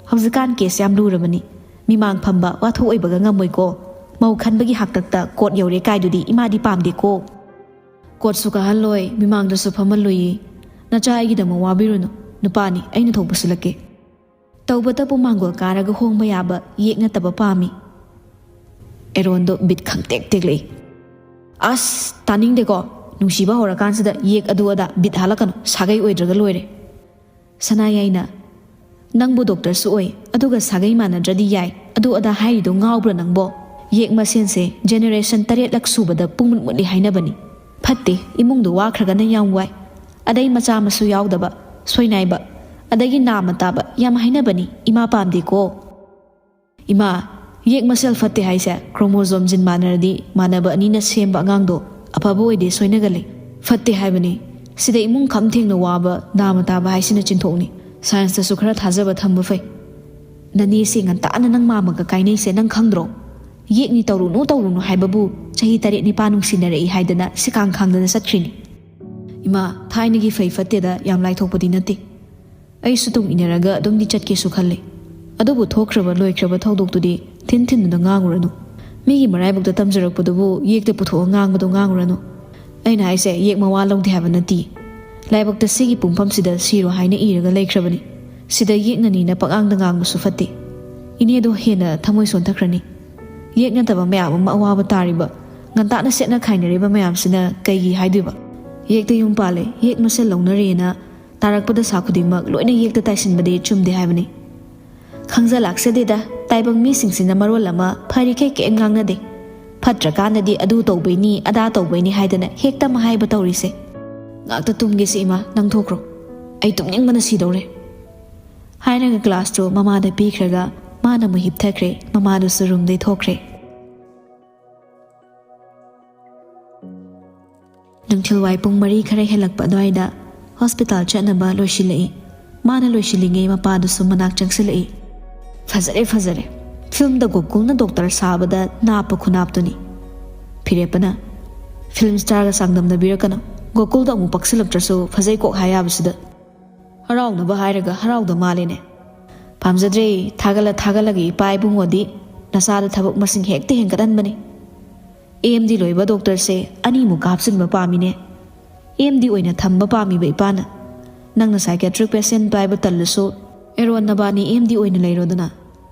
ꯍꯧꯖꯤꯛꯀꯥꯟ ꯀꯦꯁ ꯌꯥꯝ ꯂꯨꯔꯕꯅꯤ꯫ ꯃꯤꯃꯥꯡ ꯐꯝꯕ ꯋꯥꯊꯣꯛ ꯑꯣꯏꯕꯒ ꯉꯝꯃꯣꯏꯀꯣ꯫ ꯃꯧ ꯈꯟꯕꯒꯤ ꯍꯥꯛꯇꯛꯇ ꯀꯣꯔꯠ ꯌꯧꯔꯦ ꯀꯥꯏꯗꯨꯗꯤ ꯏꯃꯥꯗꯤ ꯄꯥꯝꯗꯦꯀꯣ꯫ ꯀꯣꯔꯠꯁꯨ ꯀꯥꯍꯜꯂꯣꯏ, ꯃꯤꯃꯥꯡꯗꯁꯨ ꯐꯝꯍꯜꯂꯣꯏꯌꯦ꯫ ꯅꯆꯥ ꯑꯩꯒꯤꯗꯃꯛ ꯋꯥꯕꯤꯔꯨꯅꯨ꯫ ꯅꯨꯄꯥꯅꯤ, ꯑꯩꯅ ꯊꯣꯛꯄ ꯁꯤꯜꯂꯛꯀꯦ꯫ ꯇꯧꯕꯇꯕꯨ ꯃꯥꯡꯒꯣꯜ ꯀꯥꯔꯒ ꯍꯣꯡꯕ ꯌꯥꯕ ꯌꯦꯛ ꯅꯠꯇꯕ ꯄꯥꯝꯃꯤ꯫ ꯑꯦꯔꯣꯟꯗꯣ ꯕꯤꯠ ꯈꯪꯇꯦꯛ ꯇꯦꯛꯂꯛꯏ꯫ ꯑꯁ, ꯇꯥꯅꯤꯡꯗꯦꯀꯣ꯫ ꯅꯨꯡꯁꯤꯕ ꯍꯧꯔꯀꯥꯟꯁꯤꯗ ꯌꯦꯛ ꯑꯗꯨ ꯑꯗꯥ ꯕꯤꯠ ꯍꯥꯜꯂꯛꯀꯅꯨ꯫ ꯁꯥꯒꯩ ꯑꯣꯏꯗ꯭ꯔꯒ ꯂꯣꯏꯔꯦ꯫ ꯁꯅꯥꯌꯥꯏꯅ, ꯅꯪꯕꯨ ꯗꯣꯛꯇꯔꯁꯨ ꯑꯣꯏ, ꯑꯗꯨꯒ ꯁꯥꯒꯩ ꯃꯥꯟꯅꯗ꯭ꯔꯗꯤ ꯌꯥꯏ, ꯑꯗꯨ ꯑꯗꯥ ꯍꯥꯏꯔꯤꯗꯣ ꯉꯥꯎꯕ꯭ꯔꯥ ꯅꯪꯕꯣ? ꯌꯦꯛ ꯃꯁꯦꯟꯁꯦ ꯖꯦꯅꯦꯔꯦꯁꯟ ꯇꯔꯦꯠꯂꯛ ꯁꯨꯕꯗ ꯄꯨꯡꯃꯨꯠ ꯃꯨꯠꯂꯤ ꯍꯥꯏꯅꯕꯅꯤ꯫ ꯐꯠꯇꯦ, ꯏꯃꯨꯡꯗꯣ ꯋꯥꯈ꯭ꯔꯒꯅ ꯌꯥꯝ ꯋꯥꯏ꯫ ꯑꯗꯩ ꯃꯆꯥ ꯃꯁꯨ ꯌꯥꯎꯗꯕ, ꯁꯣꯏꯅꯥꯏꯕ, ꯑꯗꯒꯤ ꯅꯥꯃ ꯇꯥꯕ ꯌꯥꯝ ꯍꯥꯏꯅꯕꯅꯤ꯫ ꯏꯃꯥ ꯄꯥꯝꯗꯦꯀꯣ꯫ ꯏꯃꯥ, ꯌꯦꯛ ꯃꯁꯦꯜ ꯐꯠꯇꯦ ꯍꯥꯏꯁꯦ ꯀ꯭ꯔꯣꯃꯣꯖꯣꯝ ꯖꯤꯟ ꯃꯥꯟꯅꯔꯗꯤ ꯃꯥꯟꯅꯕ ꯑꯅꯤꯅ ꯁꯦꯝꯕ ꯑꯉꯥꯡꯗꯣ ꯑꯐꯕ ꯑꯣꯏꯗꯦ, ꯁꯣꯏꯅꯒꯜꯂꯦ꯫ ꯐꯠꯇꯦ ꯍꯥꯏꯕꯅꯤ꯫ ꯁꯤꯗ ꯏꯃꯨꯡ ꯈꯝ ꯊꯦꯡꯅ ꯋꯥꯕ, ꯅꯥꯃ ꯇꯥꯕ ꯍꯥꯏꯁꯤꯅ ꯆꯤꯟꯊꯣꯛꯅꯤ꯫ ꯁꯥꯏꯟꯁꯇꯁꯨ ꯈꯔ ꯊꯥꯖꯕ ꯊꯝꯕ ꯐꯩ꯫ ꯅꯅꯦꯁꯦ ꯉꯟꯇꯥꯅ ꯅꯪ ꯃꯥꯃꯒ ꯀꯥꯏꯅꯩꯁꯦ ꯅꯪ ꯈꯪꯗ꯭ꯔꯣ? ꯌꯦꯛꯅꯤ ꯇꯧꯔꯨꯅꯨ ꯇꯧꯔꯨꯅꯨ ꯍꯥꯏꯕꯕꯨ ꯆꯍꯤ ꯇꯔꯦꯠ ꯅꯤꯄꯥꯟ ꯅꯨꯡꯁꯤꯅꯔꯛꯏ ꯍꯥꯏꯗꯅ ꯁꯤꯀꯥꯡ ꯈꯥꯡꯗꯅ ꯆꯠꯈ꯭ꯔꯤꯅꯤ꯫ ꯏꯃꯥ, ꯊꯥꯏꯅꯒꯤ ꯐꯩ ꯐꯠꯇꯦꯗ ꯌꯥꯝ ꯂꯥꯏꯊꯣꯛꯄꯗꯤ ꯅꯠꯇꯦ꯫ ꯑꯩꯁꯨ ꯇꯨꯡ ꯏꯟꯅꯔꯒ ꯑꯗꯨꯝꯗꯤ ꯆꯠꯀꯦꯁꯨ ꯈꯜꯂꯤ꯫ ꯑꯗꯨꯕꯨ ꯊꯣꯛꯈ꯭ꯔꯕ ꯂꯣꯏꯈ꯭ꯔꯕ ꯊꯧꯗꯣꯛꯇꯨꯗꯤ ꯊꯤꯟ ꯊꯤꯟꯗꯨꯅ ꯉꯥꯡꯉꯨꯔꯅꯨ꯫ ꯃꯤꯒꯤ ꯃꯔꯥꯏꯕꯛꯇ ꯇꯝꯖꯔꯛꯄꯗꯨꯕꯨ ꯌꯦꯛꯇ ꯄꯨꯊꯣꯛꯑ ꯉꯥꯡꯕꯗꯣ ꯉꯥꯡꯉꯨꯔꯅꯨ꯫ ꯑꯩꯅ ꯍꯥꯏꯁꯦ ꯌꯦꯛ ꯃꯋꯥ ꯂꯧꯗꯦ ꯍꯥꯏꯕ ꯅꯠꯇꯦ꯫ ꯂꯥꯏꯕꯛꯇ ꯁꯤꯒꯤ ꯄꯨꯡꯐꯝꯁꯤꯗ ꯁꯤꯔꯣ ꯍꯥꯏꯅ ꯏꯔꯒ ꯂꯩꯈ꯭ꯔꯕꯅꯤ꯫ ꯁꯤꯗ ꯌꯦꯛꯅꯅꯤꯅ ꯄꯛꯉꯥꯡꯗ ꯉꯥꯡꯕꯁꯨ ꯐꯠꯇꯦ꯫ ꯏꯅꯦꯗꯣ ꯍꯦꯟꯅ ꯊꯃꯣꯏ ꯁꯣꯟꯊꯈ꯭ꯔꯅꯤ꯫ ꯌꯦꯛ ꯅꯠꯇꯕ ꯃꯌꯥꯝ ꯑꯃ ꯑꯋꯥꯕ ꯇꯥꯔꯤꯕ, ꯉꯟꯇꯥꯅ ꯁꯦꯠꯅ ꯈꯥꯏꯅꯔꯤꯕ ꯃꯌꯥꯝꯁꯤꯅ ꯀꯩꯒꯤ ꯍꯥꯏꯗꯣꯏꯕ? ꯌꯦꯛꯇ ꯌꯨꯝ ꯄꯥꯜꯂꯦ, ꯌꯦꯛ ꯃꯁꯦꯜ ꯂꯧꯅꯔꯦꯅ ꯇꯥꯔꯛꯄ ꯗꯁꯥ ꯈꯨꯗꯤꯡꯃꯛ ꯂꯣꯏꯅ ꯌꯦꯛꯇ ꯇꯥꯏꯁꯤꯟꯕꯗꯤ ꯆꯨꯝꯗꯦ ꯍꯥꯏꯕꯅꯤ꯫ ꯈꯪꯖ ꯂꯥꯛꯆꯗꯦꯗ, ꯇꯥꯏꯕꯪ ꯃꯤꯁꯤꯡꯁꯤꯅ ꯃꯔꯣꯜ ꯑꯃ ꯐꯔꯤꯈꯩ ꯀꯩꯝ ꯉꯥꯡꯅꯗꯦ꯫ ꯐꯠꯇ꯭ꯔꯀꯥꯟꯗꯗꯤ ꯑꯗꯨ ꯇꯧꯕꯩꯅꯤ, ꯑꯗꯥ ꯇꯧꯕꯩꯅꯤ ꯍꯥꯏꯗꯅ ꯍꯦꯛꯇ ꯃꯍꯥꯏꯕ ꯇꯧꯔꯤꯁꯦ꯫ ꯉꯥꯛꯇ ꯇꯨꯝꯒꯦꯁꯦ ꯏꯃꯥ, ꯅꯪ ꯊꯣꯛꯈ꯭ꯔꯣ꯫ ꯑꯩ ꯇꯨꯝꯅꯤꯡꯕꯅ ꯁꯤꯗꯧꯔꯦ꯫ ꯍꯥꯏꯔꯒ ꯒ꯭ꯂꯥꯁꯇꯨ ꯃꯃꯥꯗ ꯄꯤꯈ꯭ꯔꯒ ꯃꯥꯅ ꯑꯃꯨꯛ ꯍꯤꯞꯊꯈ꯭ꯔꯦ, ꯃꯃꯥꯗꯨꯁꯨ ꯔꯨꯝꯗꯩ ꯊꯣꯛꯈ꯭ꯔꯦ꯫ ꯅꯨꯡꯊꯤꯜꯋꯥꯏ ꯄꯨꯡ ꯃꯔꯤ ꯈꯔ ꯍꯦꯜꯂꯛꯄ ꯑꯗꯨꯋꯥꯏꯗ ꯍꯣꯁꯄꯤꯇꯥꯜ ꯆꯠꯅꯕ ꯂꯣꯏꯁꯤꯜꯂꯛꯏ꯫ ꯃꯥꯅ ꯂꯣꯏꯁꯤꯜꯂꯤꯉꯩ ꯃꯄꯥꯗꯨꯁꯨ ꯃꯅꯥꯛ ꯆꯪꯁꯤꯜꯂꯛꯏ꯫ ꯐꯖꯔꯦ, ꯐꯖꯔꯦ꯫ ꯐꯤꯜꯝꯗ ꯒꯣꯀꯨꯜꯅ ꯗꯣꯛꯇꯔ ꯁꯥꯕꯗ ꯅꯥꯞꯄ ꯈꯨꯅꯥꯞꯇꯨꯅꯤ꯫ ꯐꯤꯔꯦꯞꯄꯅ, "ꯐꯤꯂꯝ ꯁ꯭ꯇꯥꯔꯒ ꯆꯥꯡꯗꯝꯅꯕꯤꯔꯛꯀꯅꯨ꯫ ꯒꯣꯀꯨꯜꯗ ꯑꯃꯨꯛ ꯄꯛꯁꯤꯜꯂꯛꯇ꯭ꯔꯁꯨ ꯐꯖꯩ ꯀꯣꯛ ꯍꯥꯏ ꯌꯥꯕꯁꯤꯗ꯫ ꯍꯔꯥꯎꯅꯕ ꯍꯥꯏꯔꯒ ꯍꯔꯥꯎꯗ ꯃꯥꯜꯂꯦꯅꯦ꯫ ꯄꯥꯝꯖꯗ꯭ꯔꯦ, ꯊꯥꯒꯠꯂ ꯊꯥꯒꯠꯂꯒ ꯏꯄꯥ ꯏꯕꯨꯡꯉꯣꯗꯤ ꯅꯆꯥꯗ ꯊꯕꯛ ꯃꯁꯤꯡ ꯍꯦꯛꯇ ꯍꯦꯟꯒꯠꯍꯟꯕꯅꯤ꯫ ꯑꯦ ꯑꯦꯝ ꯗꯤ ꯂꯣꯏꯕ ꯗꯣꯛꯇꯔꯁꯦ ꯑꯅꯤꯃꯨꯛ ꯍꯥꯞꯆꯤꯟꯕ ꯄꯥꯝꯃꯤꯅꯦ꯫ ꯑꯦ ꯑꯦꯝ ꯗꯤ ꯑꯣꯏꯅ ꯊꯝꯕ ꯄꯥꯝꯃꯤꯕ ꯏꯄꯥꯅ꯫ ꯅꯪꯅ psychiatric patient ꯄꯥꯏꯕ ꯇꯜꯂꯁꯨ ꯑꯦꯔꯣꯟ ꯅꯕꯥꯅꯤ ꯑꯦ ꯑꯦꯝ ꯗꯤ ꯑꯣꯏꯅ ꯂꯩꯔꯣꯗꯅ꯫"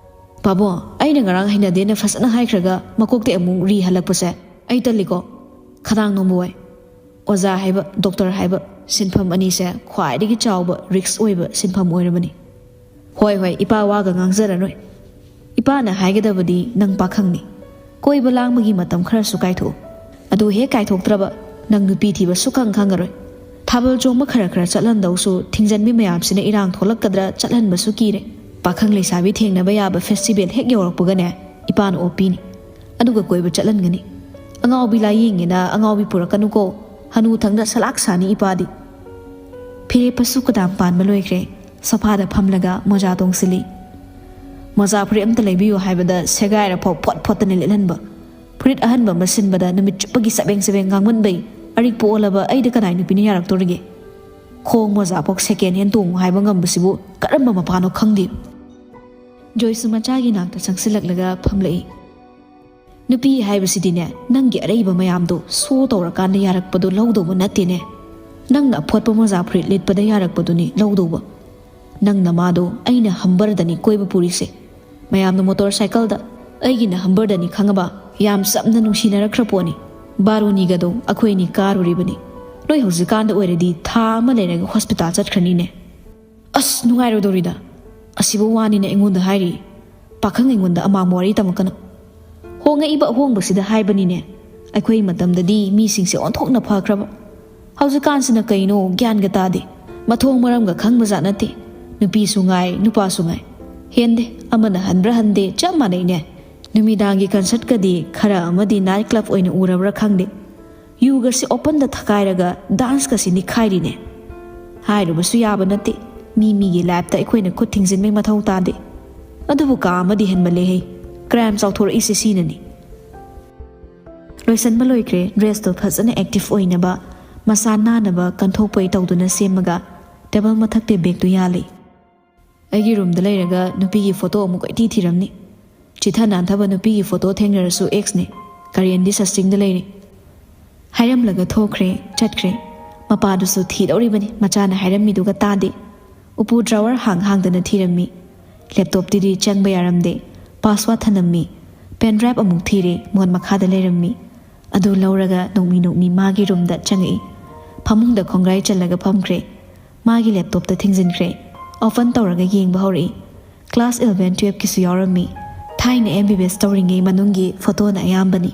"ꯄꯥꯕꯣ, ꯑꯩꯅ ꯉꯔꯥꯡ ꯍꯩꯅꯗꯦꯅ ꯐꯖꯅ ꯍꯥꯏꯈ꯭ꯔꯒ ꯃꯀꯣꯛꯇꯩ ꯑꯃꯨꯛ ꯔꯤ ꯍꯜꯂꯛꯄꯁꯦ ꯑꯩ ꯇꯜꯂꯤꯀꯣ꯫ ꯈꯗꯥꯡ ꯅꯣꯝꯕ ꯋꯥꯏ꯫ ꯑꯣꯖꯥ ꯍꯥꯏꯕ, ꯗꯣꯛꯇꯔ ꯍꯥꯏꯕ, ꯁꯤꯟꯐꯝ ꯑꯅꯤꯁꯦ ꯈ꯭ꯋꯥꯏꯗꯒꯤ ꯆꯥꯎꯕ risk ꯑꯣꯏꯕ ꯁꯤꯟꯐꯝ ꯑꯣꯏꯔꯕꯅꯤ꯫ ꯍꯣꯏ, ꯍꯣꯏ, ꯏꯄꯥ ꯋꯥꯒ ꯉꯥꯡꯖꯔꯅꯨ꯫ ꯏꯄꯥꯅ ꯍꯥꯏꯒꯗꯕꯗꯤ ꯅꯪ ꯄꯥꯈꯪꯅꯤ꯫ ꯀꯣꯏꯕ ꯂꯥꯡꯕꯒꯤ ꯃꯇꯝ ꯈꯔꯁꯨ ꯀꯥꯏꯊꯣꯛꯎ꯫ ꯑꯗꯨ ꯍꯦꯛ ꯀꯥꯏꯊꯣꯛꯇ꯭ꯔꯕ ꯅꯪ ꯅꯨꯄꯤ ꯊꯤꯕ ꯁꯨꯛꯈꯪ ꯈꯪꯉꯔꯣꯏ꯫ ꯊꯥꯕꯜ ꯆꯣꯡꯕ ꯈꯔ ꯈꯔ ꯆꯠꯍꯟꯗꯧꯁꯨ ꯊꯤꯡꯖꯟꯕꯤ ꯃꯌꯥꯝꯁꯤꯅ ꯏꯔꯥꯡ ꯊꯣꯛꯂꯛꯀꯗ꯭ꯔꯥ ꯆꯠꯍꯟꯕꯁꯨ ꯀꯤꯔꯦ꯫ ꯄꯥꯈꯪ ꯂꯩꯁꯥꯕꯤ ꯊꯦꯡꯅꯕ ꯌꯥꯕ festival ꯍꯦꯛ ꯌꯧꯔꯛꯄꯒꯅꯦ, ꯏꯄꯥꯅ ꯑꯣꯞꯄꯤꯅꯤ꯫ ꯑꯗꯨꯒ ꯀꯣꯏꯕ ꯆꯠꯍꯟꯒꯅꯤ꯫ ꯑꯉꯥꯎꯕꯤ ꯂꯥꯏꯌꯦꯡꯉꯦꯅ ꯑꯉꯥꯎꯕꯤ ꯄꯨꯔꯛꯀꯅꯨꯀꯣ꯫ ꯍꯅꯨ ꯊꯪꯗ ꯁꯂꯥꯛ ꯁꯥꯅꯤ ꯏꯄꯥꯗꯤ꯫" ꯐꯤꯔꯦꯞꯄꯁꯨ ꯀꯗꯥꯝ ꯄꯥꯟꯕ ꯂꯣꯏꯈ꯭ꯔꯦ꯫ ꯁꯣꯐꯥꯗ ꯐꯝꯂꯒ ꯃꯣꯖꯥ ꯇꯣꯡꯁꯤꯜꯂꯤ꯫ ꯃꯣꯖꯥ ꯐꯨꯔꯤꯠ ꯑꯝꯇ ꯂꯩꯕꯤꯌꯨ ꯍꯥꯏꯕꯗ ꯁꯦꯒꯥꯏꯔ ꯐꯥꯎ ꯐꯣꯠ ꯐꯣꯠꯇꯅ ꯂꯤꯠꯍꯟꯕ꯫ ꯐꯨꯔꯤꯠ ꯑꯍꯟꯕ ꯑꯃ ꯁꯤꯟꯕꯗ ꯅꯨꯃꯤꯠ ꯆꯨꯞꯄꯒꯤ ꯆꯕꯦꯡ ꯆꯕꯦꯡ ꯉꯥꯡꯃꯟꯕꯩ ꯑꯔꯤꯛꯄ ꯑꯣꯜꯂꯕ ꯑꯩꯗ ꯀꯅꯥꯏ ꯅꯨꯄꯤꯅ ꯌꯥꯔꯛꯇꯣꯔꯤꯒꯦ? ꯈꯣꯡ ꯃꯣꯖꯥ ꯐꯥꯎ second hand ꯇꯣꯡꯉꯨ ꯍꯥꯏꯕ ꯉꯝꯕꯁꯤꯕꯨ ꯀꯔꯝꯕ ꯃꯄꯥꯅꯣ ꯈꯪꯗꯦ꯫ ꯖꯣꯏꯁꯨ ꯃꯆꯥꯒꯤ ꯅꯥꯛꯇ ꯆꯪꯁꯤꯜꯂꯛꯂꯒ ꯐꯝꯂꯛꯏ꯫ "ꯅꯨꯄꯤ ꯍꯥꯏꯕꯁꯤꯗꯤꯅꯦ, ꯅꯪꯒꯤ ꯑꯔꯩꯕ ꯃꯌꯥꯝꯗꯣ ꯁꯣ ꯇꯧꯔꯀꯥꯟꯗ ꯌꯥꯔꯛꯄꯗꯣ ꯂꯧꯗꯧꯕ ꯅꯠꯇꯦꯅꯦ꯫ ꯅꯪꯅ ꯑꯐꯣꯠꯄ ꯃꯣꯖꯥ ꯐꯨꯔꯤꯠ ꯂꯤꯠꯄꯗ ꯌꯥꯔꯛꯄꯗꯨꯅꯤ ꯂꯧꯗꯧꯕ꯫ ꯅꯪ ꯅꯃꯥꯗꯣ ꯑꯩꯅ ꯍꯝꯕꯔꯗꯅꯤ ꯀꯣꯏꯕ ꯄꯨꯔꯤꯁꯦ꯫ ꯃꯌꯥꯝꯅ ꯃꯣꯇꯣꯔ ꯁꯥꯏꯀꯜꯗ, ꯑꯩꯒꯤꯅ ꯍꯝꯕꯔꯗꯅꯤ ꯈꯪꯉꯕ? ꯌꯥꯝ ꯆꯝꯅ ꯅꯨꯡꯁꯤꯅꯔꯛꯈ꯭ꯔ ꯄꯣꯠꯅꯤ꯫ ꯕꯥꯔꯨꯅꯤꯒꯗꯣ ꯑꯩꯈꯣꯏꯅꯤ ꯀꯥꯔꯨꯔꯤꯕꯅꯤ꯫ ꯅꯣꯏ ꯍꯧꯖꯤꯛꯀꯥꯟꯗ ꯑꯣꯏꯔꯗꯤ ꯊꯥ ꯑꯃ ꯂꯩꯔꯒ ꯍꯣꯁꯄꯤꯇꯥꯜ ꯆꯠꯈ꯭ꯔꯅꯤꯅꯦ꯫" "ꯑꯁ, ꯅꯨꯡꯉꯥꯏꯔꯣꯏꯗꯧꯔꯤꯗ꯫ ꯑꯁꯤꯕꯨ ꯋꯥꯅꯤꯅ ꯑꯩꯉꯣꯟꯗ ꯍꯥꯏꯔꯤ꯫ ꯄꯥꯈꯪ ꯑꯩꯉꯣꯟꯗ ꯑꯃꯥꯡꯕ ꯋꯥꯔꯤ ꯇꯝꯃꯛꯀꯅꯨ꯫ ꯍꯣꯡꯉꯛꯏꯕ ꯑꯍꯣꯡꯕꯁꯤꯗ ꯍꯥꯏꯕꯅꯤꯅꯦ꯫ ꯑꯩꯈꯣꯏ ꯃꯇꯝꯗꯗꯤ ꯃꯤꯁꯤꯡꯁꯦ ꯑꯣꯟꯊꯣꯛꯅ ꯐꯈ꯭ꯔꯕ꯫ ꯍꯧꯖꯤꯛꯀꯥꯟꯁꯤꯅ ꯀꯩꯅꯣ ꯒ꯭ꯌꯥꯟꯒ ꯇꯥꯗꯦ꯫ ꯃꯊꯣꯡ ꯃꯔꯝꯒ ꯈꯪꯕꯖꯥꯠ ꯅꯠꯇꯦ꯫ ꯅꯨꯄꯤꯁꯨ ꯉꯥꯏ, ꯅꯨꯄꯥꯁꯨ ꯉꯥꯏ꯫ ꯍꯦꯟꯗꯦ, ꯑꯃꯅ ꯍꯟꯕ꯭ꯔꯥ ꯍꯟꯗꯦ, ꯆꯞ ꯃꯥꯟꯅꯩꯅꯦ꯫ ꯅꯨꯃꯤꯗꯥꯡꯒꯤ concertꯀꯗꯤ ꯈꯔ ꯑꯃꯗꯤ night club ꯑꯣꯏꯅ ꯎꯔꯕ꯭ꯔꯥ ꯈꯪꯗꯦ꯫ ꯌꯨꯒꯁꯤ openꯗ ꯊꯛꯀꯥꯏꯔꯒ danceꯀꯁꯤ ꯅꯤꯛꯈꯥꯏꯔꯤꯅꯦ꯫ ꯍꯥꯏꯔꯨꯕꯁꯨ ꯌꯥꯕ ꯅꯠꯇꯦ꯫ ꯃꯤ ꯃꯤꯒꯤ lifeꯇ ꯑꯩꯈꯣꯏꯅ ꯈꯨꯠ ꯊꯤꯡꯖꯤꯟꯕꯩ ꯃꯊꯧ ꯇꯥꯗꯦ꯫ ꯑꯗꯨꯕꯨ ꯀꯥ ꯑꯃꯗꯤ ꯍꯦꯟꯃꯜꯂꯦꯍꯦ꯫ Crime ꯆꯥꯎꯊꯣꯔꯛꯏꯁꯦ ꯁꯤꯅꯅꯤ꯫" ꯂꯣꯏꯁꯟꯕ ꯂꯣꯏꯈ꯭ꯔꯦ꯫ ꯗ꯭ꯔꯦꯁꯇꯣ ꯐꯖꯅ ꯑꯦꯛꯇꯤꯚ ꯑꯣꯏꯅꯕ, ꯃꯁꯥ ꯅꯥꯟꯅꯕ ꯀꯟꯊꯣꯛꯄꯩ ꯇꯧꯗꯨꯅ ꯁꯦꯝꯃꯒ ꯇꯦꯕꯜ ꯃꯊꯛꯇ ꯕꯦꯒꯇꯨ ꯌꯥꯜꯂꯤ꯫ ꯑꯩꯒꯤ ꯔꯨꯝꯗ ꯂꯩꯔꯒ ꯅꯨꯄꯤꯒꯤ ꯐꯣꯇꯣ ꯑꯃꯨꯛ ꯀꯣꯏꯊꯤ ꯊꯤꯔꯝꯅꯤ꯫ ꯆꯤꯊ ꯅꯥꯟꯊꯕ ꯅꯨꯄꯤꯒꯤ ꯐꯣꯇꯣ ꯊꯦꯡꯅꯔꯁꯨ ꯑꯦꯛꯁꯅꯤ, ꯀꯔꯦꯟꯗꯤ ꯁꯁꯇꯤꯡꯗ ꯂꯩꯔꯤ꯫ ꯍꯥꯏꯔꯝꯂꯒ ꯊꯣꯛꯈ꯭ꯔꯦ, ꯆꯠꯈ꯭ꯔꯦ꯫ ꯃꯄꯥꯗꯨꯁꯨ ꯊꯤꯗꯧꯔꯤꯕꯅꯤ, ꯃꯆꯥꯅ ꯍꯥꯏꯔꯝꯃꯤꯗꯨꯒ ꯇꯥꯗꯦ꯫ ꯎꯄꯨ ꯗ꯭ꯔꯥꯋꯔ ꯍꯥꯡ ꯍꯥꯡꯗꯅ ꯊꯤꯔꯝꯃꯤ꯫ ꯂꯦꯞꯇꯣꯞꯇꯨꯗꯤ ꯆꯪꯕ ꯌꯥꯔꯝꯗꯦ꯫ ꯄꯥꯁꯋꯥꯔꯗ ꯊꯅꯝꯃꯤ꯫ ꯄꯦꯟ ꯗ꯭ꯔꯥꯏꯚ ꯑꯃꯨꯛ ꯊꯤꯔꯦ, ꯃꯣꯟ ꯃꯈꯥꯗ ꯂꯩꯔꯝꯃꯤ꯫ ꯑꯗꯨ ꯂꯧꯔꯒ ꯅꯣꯛꯃꯤ ꯅꯣꯛꯃꯤ ꯃꯥꯒꯤ ꯔꯨꯝꯗ ꯆꯪꯉꯛꯏ꯫ ꯐꯃꯨꯡꯗ ꯈꯣꯡꯒ꯭ꯔꯥꯏ ꯆꯜꯂꯒ ꯐꯝꯈ꯭ꯔꯦ꯫ ꯃꯥꯒꯤ ꯂꯦꯞꯇꯣꯞꯇ ꯊꯤꯡꯖꯤꯟꯈ꯭ꯔꯦ꯫ ꯑꯣꯄꯟ ꯇꯧꯔꯒ ꯌꯦꯡꯕ ꯍꯧꯔꯛꯏ꯫ ꯀ꯭ꯂꯥꯁ ꯏꯂꯚꯦꯟ ꯇꯨꯌꯦꯜꯐꯀꯤꯁꯨ ꯌꯥꯎꯔꯝꯃꯤ꯫ ꯊꯥꯏꯅ ꯑꯦꯝ ꯕꯤ ꯕꯤ ꯑꯦꯁ ꯇꯧꯔꯤꯉꯩ ꯃꯅꯨꯡꯒꯤ ꯐꯣꯇꯣꯅ ꯑꯌꯥꯝꯕꯅꯤ꯫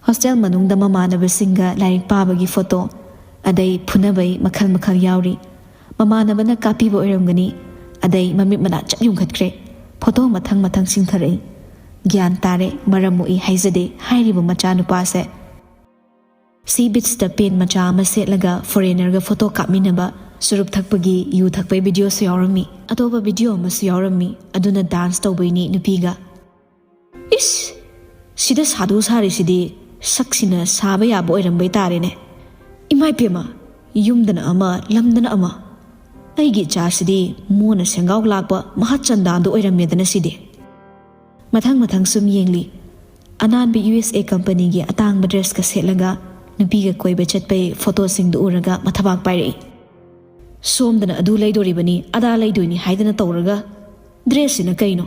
ꯍꯣꯁꯇꯦꯜ ꯃꯅꯨꯡꯗ ꯃꯃꯥꯟꯅꯕꯁꯤꯡꯒ ꯂꯥꯏꯔꯤꯛ ꯄꯥꯕꯒꯤ ꯐꯣꯇꯣ, ꯑꯗꯩ ꯐꯨꯅꯕꯩ ꯃꯈꯜ ꯃꯈꯜ ꯌꯥꯎꯔꯤ꯫ ꯃꯃꯥꯟꯅꯕꯅ ꯀꯥꯞꯄꯤꯕ ꯑꯣꯏꯔꯝꯒꯅꯤ꯫ ꯑꯗꯩ ꯃꯃꯤꯠ ꯃꯅꯥ ꯆꯞ ꯌꯨꯡꯈꯠꯈ꯭ꯔꯦ꯫ ꯐꯣꯇꯣ ꯃꯊꯪ ꯃꯊꯪ ꯆꯤꯡꯊꯔꯛꯏ꯫ ꯒ꯭ꯌꯥꯟ ꯇꯥꯔꯦ, ꯃꯔꯝ ꯃꯣꯛꯏ ꯍꯥꯏꯖꯗꯦ ꯍꯥꯏꯔꯤꯕ ꯃꯆꯥꯅꯨꯄꯥꯁꯦ꯫ ꯁꯤ ꯕꯤꯠꯁꯇ ꯄꯦꯟ ꯃꯆꯥ ꯑꯃ ꯁꯦꯠꯂꯒ ꯐꯣꯔꯦꯅꯔꯒ ꯐꯣꯇꯣ ꯀꯥꯞꯃꯤꯟꯅꯕ, ꯆꯨꯔꯨꯞ ꯊꯛꯄꯒꯤ, ꯌꯨ ꯊꯛꯄꯒꯤ ꯚꯤꯗꯤꯑꯣꯁꯨ ꯌꯥꯎꯔꯝꯃꯤ꯫ ꯑꯇꯣꯞꯄ ꯚꯤꯗꯤꯑꯣ ꯑꯃꯁꯨ ꯌꯥꯎꯔꯝꯃꯤ, ꯑꯗꯨꯅ ꯗꯥꯟꯁ ꯇꯧꯕꯩꯅꯤ ꯅꯨꯄꯤꯒ꯫ ꯏꯁ! ꯁꯤꯗ ꯁꯥꯗꯨ ꯁꯥꯔꯤꯁꯤꯗꯤ ꯁꯛꯁꯤꯅ ꯁꯥꯕ ꯌꯥꯕ ꯑꯣꯏꯔꯝꯕꯩ ꯇꯥꯔꯦꯅꯦ꯫ ꯏꯃꯥꯏ ꯄꯦꯝꯃ! ꯌꯨꯝꯗꯅ ꯑꯃ, ꯂꯝꯗꯅ ꯑꯃ꯫ ꯑꯩꯒꯤ ꯏꯆꯥꯁꯤꯗꯤ ꯃꯣꯟꯅ ꯁꯦꯡꯒꯥꯎ ꯂꯥꯛꯄ ꯃꯍꯥꯆꯟꯗꯥꯟꯗꯨ ꯑꯣꯏꯔꯝꯃꯦꯗꯅ ꯁꯤꯗꯤ꯫ ꯃꯊꯪ ꯃꯊꯪ ꯁꯨꯝ ꯌꯦꯡꯂꯤ꯫ ꯑꯅꯥꯟꯕ ꯌꯨ ꯑꯦꯁ ꯑꯦ ꯀꯝꯄꯅꯤꯒꯤ ꯑꯇꯥꯡꯕ ꯗ꯭ꯔꯦꯁꯀ ꯁꯦꯠꯂꯒ ꯅꯨꯄꯤꯒ ꯀꯣꯏꯕ ꯆꯠꯄꯩ ꯐꯣꯇꯣꯁꯤꯡꯗꯨ ꯎꯔꯒ ꯃꯊꯕꯥꯛ ꯄꯥꯏꯔꯛꯏ꯫ ꯁꯣꯝꯗꯅ ꯑꯗꯨ ꯂꯩꯗꯣꯔꯤꯕꯅꯤ, ꯑꯗꯥ ꯂꯩꯗꯣꯏꯅꯤ ꯍꯥꯏꯗꯅ ꯇꯧꯔꯒ, ꯗ꯭ꯔꯦꯁꯁꯤꯅ ꯀꯩꯅꯣ?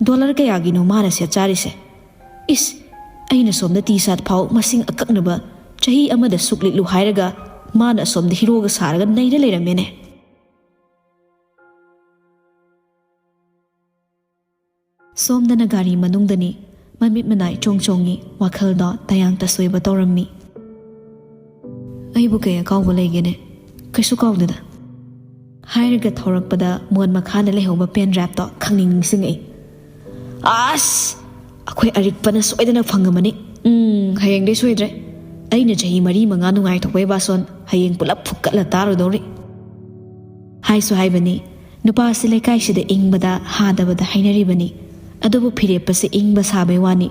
ꯗꯣꯂꯔ ꯀꯌꯥꯒꯤꯅꯣ ꯃꯥꯅ ꯁꯦꯠ ꯆꯥꯔꯤꯁꯦ? ꯏꯁ, ꯑꯩꯅ ꯁꯣꯝꯗ ꯇꯤ ꯁꯥꯔꯠ ꯐꯥꯎ ꯃꯁꯤꯡ ꯑꯀꯛꯅꯕ ꯆꯍꯤ ꯑꯃꯗ ꯁꯨꯛ ꯂꯤꯠꯂꯨ ꯍꯥꯏꯔꯒ, ꯃꯥꯅ ꯑꯁꯣꯝꯗ ꯍꯤꯔꯣꯒ ꯁꯥꯔꯒ ꯅꯩꯔ ꯂꯩꯔꯝꯃꯦꯅꯦ꯫ ꯁꯣꯝꯗꯅ ꯒꯥꯔꯤ ꯃꯅꯨꯡꯗꯅꯤ, ꯃꯃꯤꯠ ꯃꯅꯥꯏ ꯆꯣꯡ ꯆꯣꯡꯉꯤ, ꯋꯥꯈꯜꯗꯣ ꯇꯌꯥꯡ ꯇꯁꯣꯏꯕ ꯇꯧꯔꯝꯃꯤ꯫ "ꯑꯩꯕꯨ ꯀꯩ ꯑꯀꯥꯎꯕ ꯂꯩꯒꯦꯅꯦ? ꯀꯩꯁꯨ ꯀꯥꯎꯗꯦꯗ", ꯍꯥꯏꯔꯒ ꯊꯧꯔꯛꯄꯗ ꯃꯣꯟ ꯃꯈꯥꯗ ꯂꯩꯍꯧꯕ ꯄꯦꯟ ꯗ꯭ꯔꯥꯏꯚꯇꯣ ꯈꯪꯅꯤꯡ ꯅꯤꯡꯁꯤꯡꯉꯛꯏ꯫ "ꯑꯁ! ꯑꯩꯈꯣꯏ ꯑꯔꯤꯛꯄꯅ ꯁꯣꯏꯗꯅ ꯐꯪꯉꯝꯃꯅꯤ꯫ ꯎꯝ, ꯍꯌꯦꯡꯗꯩ ꯁꯣꯏꯗ꯭ꯔꯦ꯫ ꯑꯩꯅ ꯆꯍꯤ ꯃꯔꯤ ꯃꯉꯥ ꯅꯨꯡꯉꯥꯏꯊꯣꯛꯄꯩ ꯕꯥꯁꯣꯟ ꯍꯌꯦꯡ ꯄꯨꯂꯞ ꯐꯨꯛꯀꯠꯂ ꯇꯥꯔꯨꯗꯧꯔꯤ", ꯍꯥꯏꯁꯨ ꯍꯥꯏꯕꯅꯤ꯫ ꯅꯨꯄꯥꯁꯤ ꯂꯩꯀꯥꯏꯁꯤꯗ ꯏꯪꯕꯗ ꯍꯥꯗꯕꯗ ꯍꯥꯏꯅꯔꯤꯕꯅꯤ꯫ ꯑꯗꯨꯕꯨ ꯐꯤꯔꯦꯞꯄꯁꯦ ꯏꯪꯕ ꯁꯥꯕꯩ ꯋꯥꯅꯤ꯫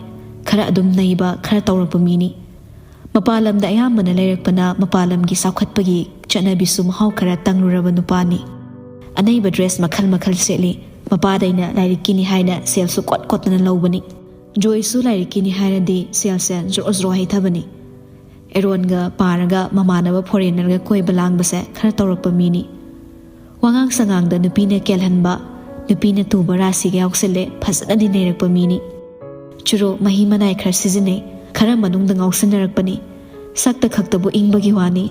ꯈꯔ ꯑꯗꯨꯝ ꯅꯩꯕ, ꯈꯔ ꯇꯧꯔꯛꯄ ꯃꯤꯅꯤ꯫ ꯃꯄꯥꯟ ꯂꯝꯗ ꯑꯌꯥꯝꯕꯅ ꯂꯩꯔꯛꯄꯅ ꯃꯄꯥꯟ ꯂꯝꯒꯤ ꯆꯥꯎꯈꯠꯄꯒꯤ ꯆꯠꯅꯕꯤꯁꯨ ꯃꯍꯥꯎ ꯈꯔ ꯇꯪꯂꯨꯔꯕ ꯅꯨꯄꯥꯅꯤ꯫ ꯑꯅꯩꯕ ꯗ꯭ꯔꯦꯁ ꯃꯈꯜ ꯃꯈꯜ ꯁꯦꯠꯂꯤ꯫ ꯃꯄꯥꯗꯩꯅ ꯂꯥꯏꯔꯤꯛꯀꯤꯅꯤ ꯍꯥꯏꯅ ꯁꯦꯜꯁꯨ ꯀꯣꯠ ꯀꯣꯠꯇꯅ ꯂꯧꯕꯅꯤ꯫ ꯖꯣꯏꯁꯨ ꯂꯥꯏꯔꯤꯛꯀꯤꯅꯤ ꯍꯥꯏꯔꯗꯤ ꯁꯦꯜꯁꯦ ꯖ꯭ꯔꯣ ꯖ꯭ꯔꯣ ꯍꯩꯊꯕꯅꯤ꯫ ꯑꯦꯔꯣꯟꯒ ꯄꯥꯔꯒ ꯃꯃꯥꯟꯅꯕ ꯐꯣꯔꯦꯟꯅꯔꯒ ꯀꯣꯏꯕ ꯂꯥꯡꯕꯁꯦ ꯈꯔ ꯇꯧꯔꯛꯄ ꯃꯤꯅꯤ꯫ ꯋꯥꯉꯥꯡ ꯁꯉꯥꯡꯗ ꯅꯨꯄꯤꯅ ꯀꯦꯜꯍꯟꯕ, ꯅꯨꯄꯤꯅ ꯇꯨꯕ ꯔꯥꯁꯤꯒ ꯌꯥꯎꯁꯜꯂꯦ, ꯐꯖꯅꯗꯤ ꯅꯩꯔꯛꯄ ꯃꯤꯅꯤ꯫ ꯆꯨꯔꯨ ꯃꯍꯤ ꯃꯅꯥꯏ ꯈꯔ ꯁꯤꯖꯤꯟꯅꯩ, ꯈꯔ ꯃꯅꯨꯡꯗ ꯉꯥꯎꯁꯤꯟꯅꯔꯛꯄꯅꯤ꯫ ꯁꯛꯇ ꯈꯛꯇꯕꯨ ꯏꯪꯕꯒꯤ ꯋꯥꯅꯤ꯫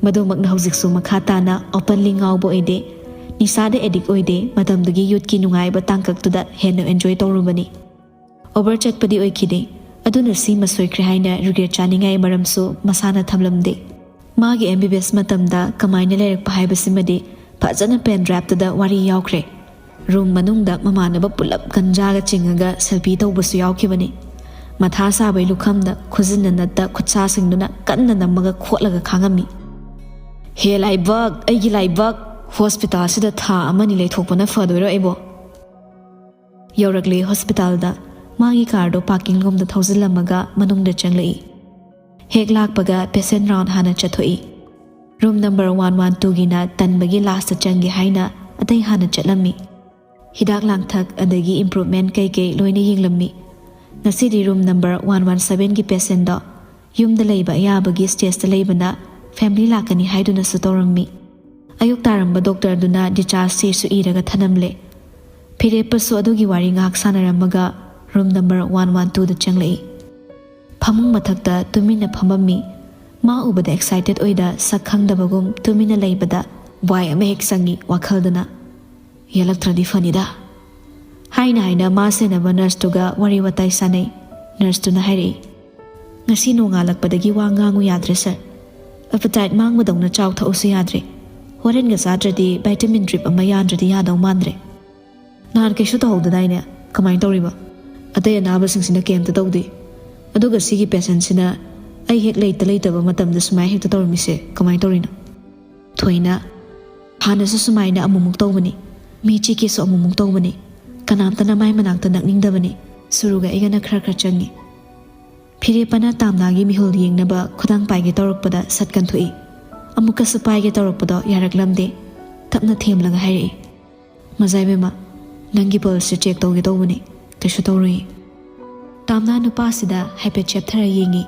ꯃꯗꯨꯃꯛꯅ ꯍꯧꯖꯤꯛꯁꯨ ꯃꯈꯥ ꯇꯥꯅ openly ꯉꯥꯎꯕ ꯑꯣꯏꯗꯦ꯫ ꯅꯤꯁꯥꯗ addict ꯑꯣꯏꯗꯦ, ꯃꯇꯝꯗꯨꯒꯤ youthꯀꯤ ꯅꯨꯡꯉꯥꯏꯕ ꯇꯥꯡꯀꯛꯇꯨꯗ ꯍꯦꯟꯅ enjoy ꯇꯧꯔꯨꯕꯅꯤ꯫ Over ꯆꯠꯄꯗꯤ ꯑꯣꯏꯈꯤꯗꯦ, ꯑꯗꯨꯅ ꯁꯤꯃ ꯁꯣꯏꯈ꯭ꯔꯦ ꯍꯥꯏꯅ regret ꯆꯥꯅꯤꯡꯉꯥꯏ ꯃꯔꯝꯁꯨ ꯃꯁꯥꯅ ꯊꯝꯂꯝꯗꯦ꯫ ꯃꯥꯒꯤ M B B S ꯃꯇꯝꯗ ꯀꯃꯥꯏꯅ ꯂꯩꯔꯛꯄ ꯍꯥꯏꯕꯁꯤꯃꯗꯤ ꯐꯖꯅ pen driveꯇꯨꯗ ꯋꯥꯔꯤ ꯌꯥꯎꯈ꯭ꯔꯦ꯫ Room ꯃꯅꯨꯡꯗ ꯃꯃꯥꯟꯅꯕ ꯄꯨꯂꯞ ꯒꯟꯖꯥꯒ ꯆꯤꯡꯉꯒ selfie ꯇꯧꯕꯁꯨ ꯌꯥꯎꯈꯤꯕꯅꯤ꯫ ꯃꯊꯥ ꯁꯥꯕꯩ ꯂꯨꯈꯝꯗ ꯈꯨꯖꯤꯟꯅ ꯅꯠꯇ ꯈꯨꯠꯁꯥꯁꯤꯡꯗꯨꯅ ꯀꯟꯅ ꯅꯝꯃꯒ ꯈꯣꯠꯂꯒ ꯈꯥꯡꯉꯝꯃꯤ꯫ "ꯍꯦ ꯂꯥꯏꯕꯛ, ꯑꯩꯒꯤ ꯂꯥꯏꯕꯛ! Hospitalꯁꯤꯗ ꯊꯥ ꯑꯃꯅꯤ ꯂꯩꯊꯣꯛꯄꯅ ꯐꯗꯣꯏꯔꯣ ꯑꯩꯕꯣ?" ꯌꯧꯔꯛꯂꯦ hospitalꯗ꯫ ꯃꯥꯒꯤ carꯗꯣ parkingꯂꯣꯝꯗ ꯊꯧꯖꯤꯜꯂꯝꯃꯒ ꯃꯅꯨꯡꯗ ꯆꯪꯂꯛꯏ꯫ ꯍꯦꯛ ꯂꯥꯛꯄꯒ patient round ꯍꯥꯟꯅ ꯆꯠꯊꯣꯛꯏ꯫ Room number one one twoꯒꯤꯅ ꯇꯟꯕꯒꯤ lastꯇ ꯆꯪꯒꯦ ꯍꯥꯏꯅ ꯑꯇꯩ ꯍꯥꯟꯅ ꯆꯠꯂꯝꯃꯤ꯫ ꯍꯤꯗꯥꯛ ꯂꯥꯡꯊꯛ ꯑꯗꯒꯤ improvement ꯀꯩꯀꯩ ꯂꯣꯏꯅ ꯌꯦꯡꯂꯝꯃꯤ꯫ ꯉꯁꯤꯗꯤ room number one one sevenꯒꯤ patientꯗꯣ ꯌꯨꯝꯗ ꯂꯩꯕ ꯑꯌꯥꯕꯒꯤ stageꯇ ꯂꯩꯕꯅ family ꯂꯥꯛꯀꯅꯤ ꯍꯥꯏꯗꯨꯅꯁꯨ ꯇꯧꯔꯝꯃꯤ꯫ ꯑꯌꯨꯛ ꯇꯥꯔꯝꯕ doctorꯗꯨꯅ discharge sheetꯁꯨ ꯏꯔꯒ ꯊꯅꯝꯂꯦ꯫ ꯐꯤꯔꯦꯞꯄꯁꯨ ꯑꯗꯨꯒꯤ ꯋꯥꯔꯤ ꯉꯥꯏꯍꯥꯛ ꯁꯥꯟꯅꯔꯝꯃꯒ room number one one twoꯗ ꯆꯪꯂꯛꯏ꯫ ꯐꯃꯨꯡ ꯃꯊꯛꯇ ꯇꯨꯃꯤꯟꯅ ꯐꯝꯃꯝꯃꯤ꯫ ꯃꯥ ꯎꯕꯗ excited ꯑꯣꯏꯗ ꯁꯛ ꯈꯪꯗꯕꯒꯨꯝ ꯇꯨꯃꯤꯟꯅ ꯂꯩꯕꯗ ꯋꯥꯏ ꯑꯃ ꯍꯦꯛ ꯆꯪꯉꯤ ꯋꯥꯈꯜꯗꯅ꯫ "ꯌꯦꯜꯂꯛꯇ꯭ꯔꯗꯤ ꯐꯅꯤꯗ" ꯍꯥꯏꯅ ꯍꯥꯏꯅ ꯃꯥ ꯁꯦꯟꯅꯕ nurseꯇꯨꯒ ꯋꯥꯔꯤ ꯋꯥꯇꯥꯏ ꯁꯥꯟꯅꯩ꯫ Nurseꯇꯨꯅ ꯍꯥꯏꯔꯛꯏ, "ꯉꯁꯤ ꯅꯣꯡꯉꯥꯜꯂꯛꯄꯗꯒꯤ ꯋꯥ ꯉꯥꯡꯉꯨ ꯌꯥꯗ꯭ꯔꯦ sir꯫ Appetite ꯃꯥꯡꯕꯗꯧꯅ ꯆꯥꯎ ꯊꯛꯎꯁꯨ ꯌꯥꯗ꯭ꯔꯦ꯫ ꯍꯣꯔꯦꯟꯒ ꯆꯥꯗ꯭ꯔꯗꯤ vitamin drip ꯑꯃ ꯌꯥꯟꯗ꯭ꯔꯗꯤ ꯌꯥꯗꯧ ꯃꯥꯟꯗ꯭ꯔꯦ꯫ ꯅꯍꯥꯟ ꯀꯩꯁꯨ ꯇꯧꯍꯧꯗꯗꯥꯏꯅꯦ? ꯀꯃꯥꯏꯅ ꯇꯧꯔꯤꯕ? ꯑꯇꯩ ꯑꯅꯥꯕꯁꯤꯡꯁꯤꯅ ꯀꯩꯝꯇ ꯇꯧꯗꯦ, ꯑꯗꯨꯒ ꯁꯤꯒꯤ patientꯁꯤꯅ ꯑꯩ ꯍꯦꯛ ꯂꯩꯇ ꯂꯩꯇꯕ ꯃꯇꯝꯗ ꯁꯨꯃꯥꯏꯅ ꯍꯦꯛꯇ ꯇꯧꯔꯝꯃꯤꯁꯦ ꯀꯃꯥꯏꯅ ꯇꯧꯔꯤꯅꯣ?" ꯊꯣꯏꯅ, "ꯍꯥꯟꯅꯁꯨ ꯁꯨꯃꯥꯏꯅ ꯑꯃꯨꯛꯃꯨꯛ ꯇꯧꯕꯅꯤ, ꯃꯤ ꯆꯤꯛꯀꯦꯁꯨ ꯑꯃꯨꯛꯃꯨꯛ ꯇꯧꯕꯅꯤ꯫ ꯀꯅꯥꯝꯇꯅ ꯃꯥꯏ ꯃꯅꯥꯛꯇ ꯅꯛꯅꯤꯡꯗꯕꯅꯤ꯫" ꯁꯨꯔꯨꯒ ꯑꯩꯒꯅ ꯈꯔ ꯈꯔ ꯆꯪꯉꯤ꯫ ꯐꯤꯔꯦꯞꯄꯅ ꯇꯥꯝꯅꯥꯒꯤ ꯃꯤꯍꯨꯜ ꯌꯦꯡꯅꯕ ꯈꯨꯗꯥꯡ ꯄꯥꯏꯒꯦ ꯇꯧꯔꯛꯄꯗ ꯁꯠ ꯀꯟꯊꯣꯛꯏ꯫ ꯑꯃꯨꯛꯀꯁꯨ ꯄꯥꯏꯒꯦ ꯇꯧꯔꯛꯄꯗꯣ ꯌꯥꯔꯛꯂꯝꯗꯦ꯫ ꯇꯞꯅ ꯊꯦꯝꯂꯒ ꯍꯥꯏꯔꯛꯏ, "ꯃꯖꯥꯏꯕꯦꯝꯃ, ꯅꯪꯒꯤ ꯄꯜꯁꯁꯦ ꯆꯦꯛ ꯇꯧꯒꯦ ꯇꯧꯕꯅꯤ, ꯀꯩꯁꯨ ꯇꯧꯔꯣꯏꯌꯦ꯫" ꯇꯥꯝꯅꯥ ꯅꯨꯄꯥꯁꯤꯗ ꯍꯥꯏꯐꯦꯠ ꯆꯦꯞꯊꯔ ꯌꯦꯡꯉꯤ꯫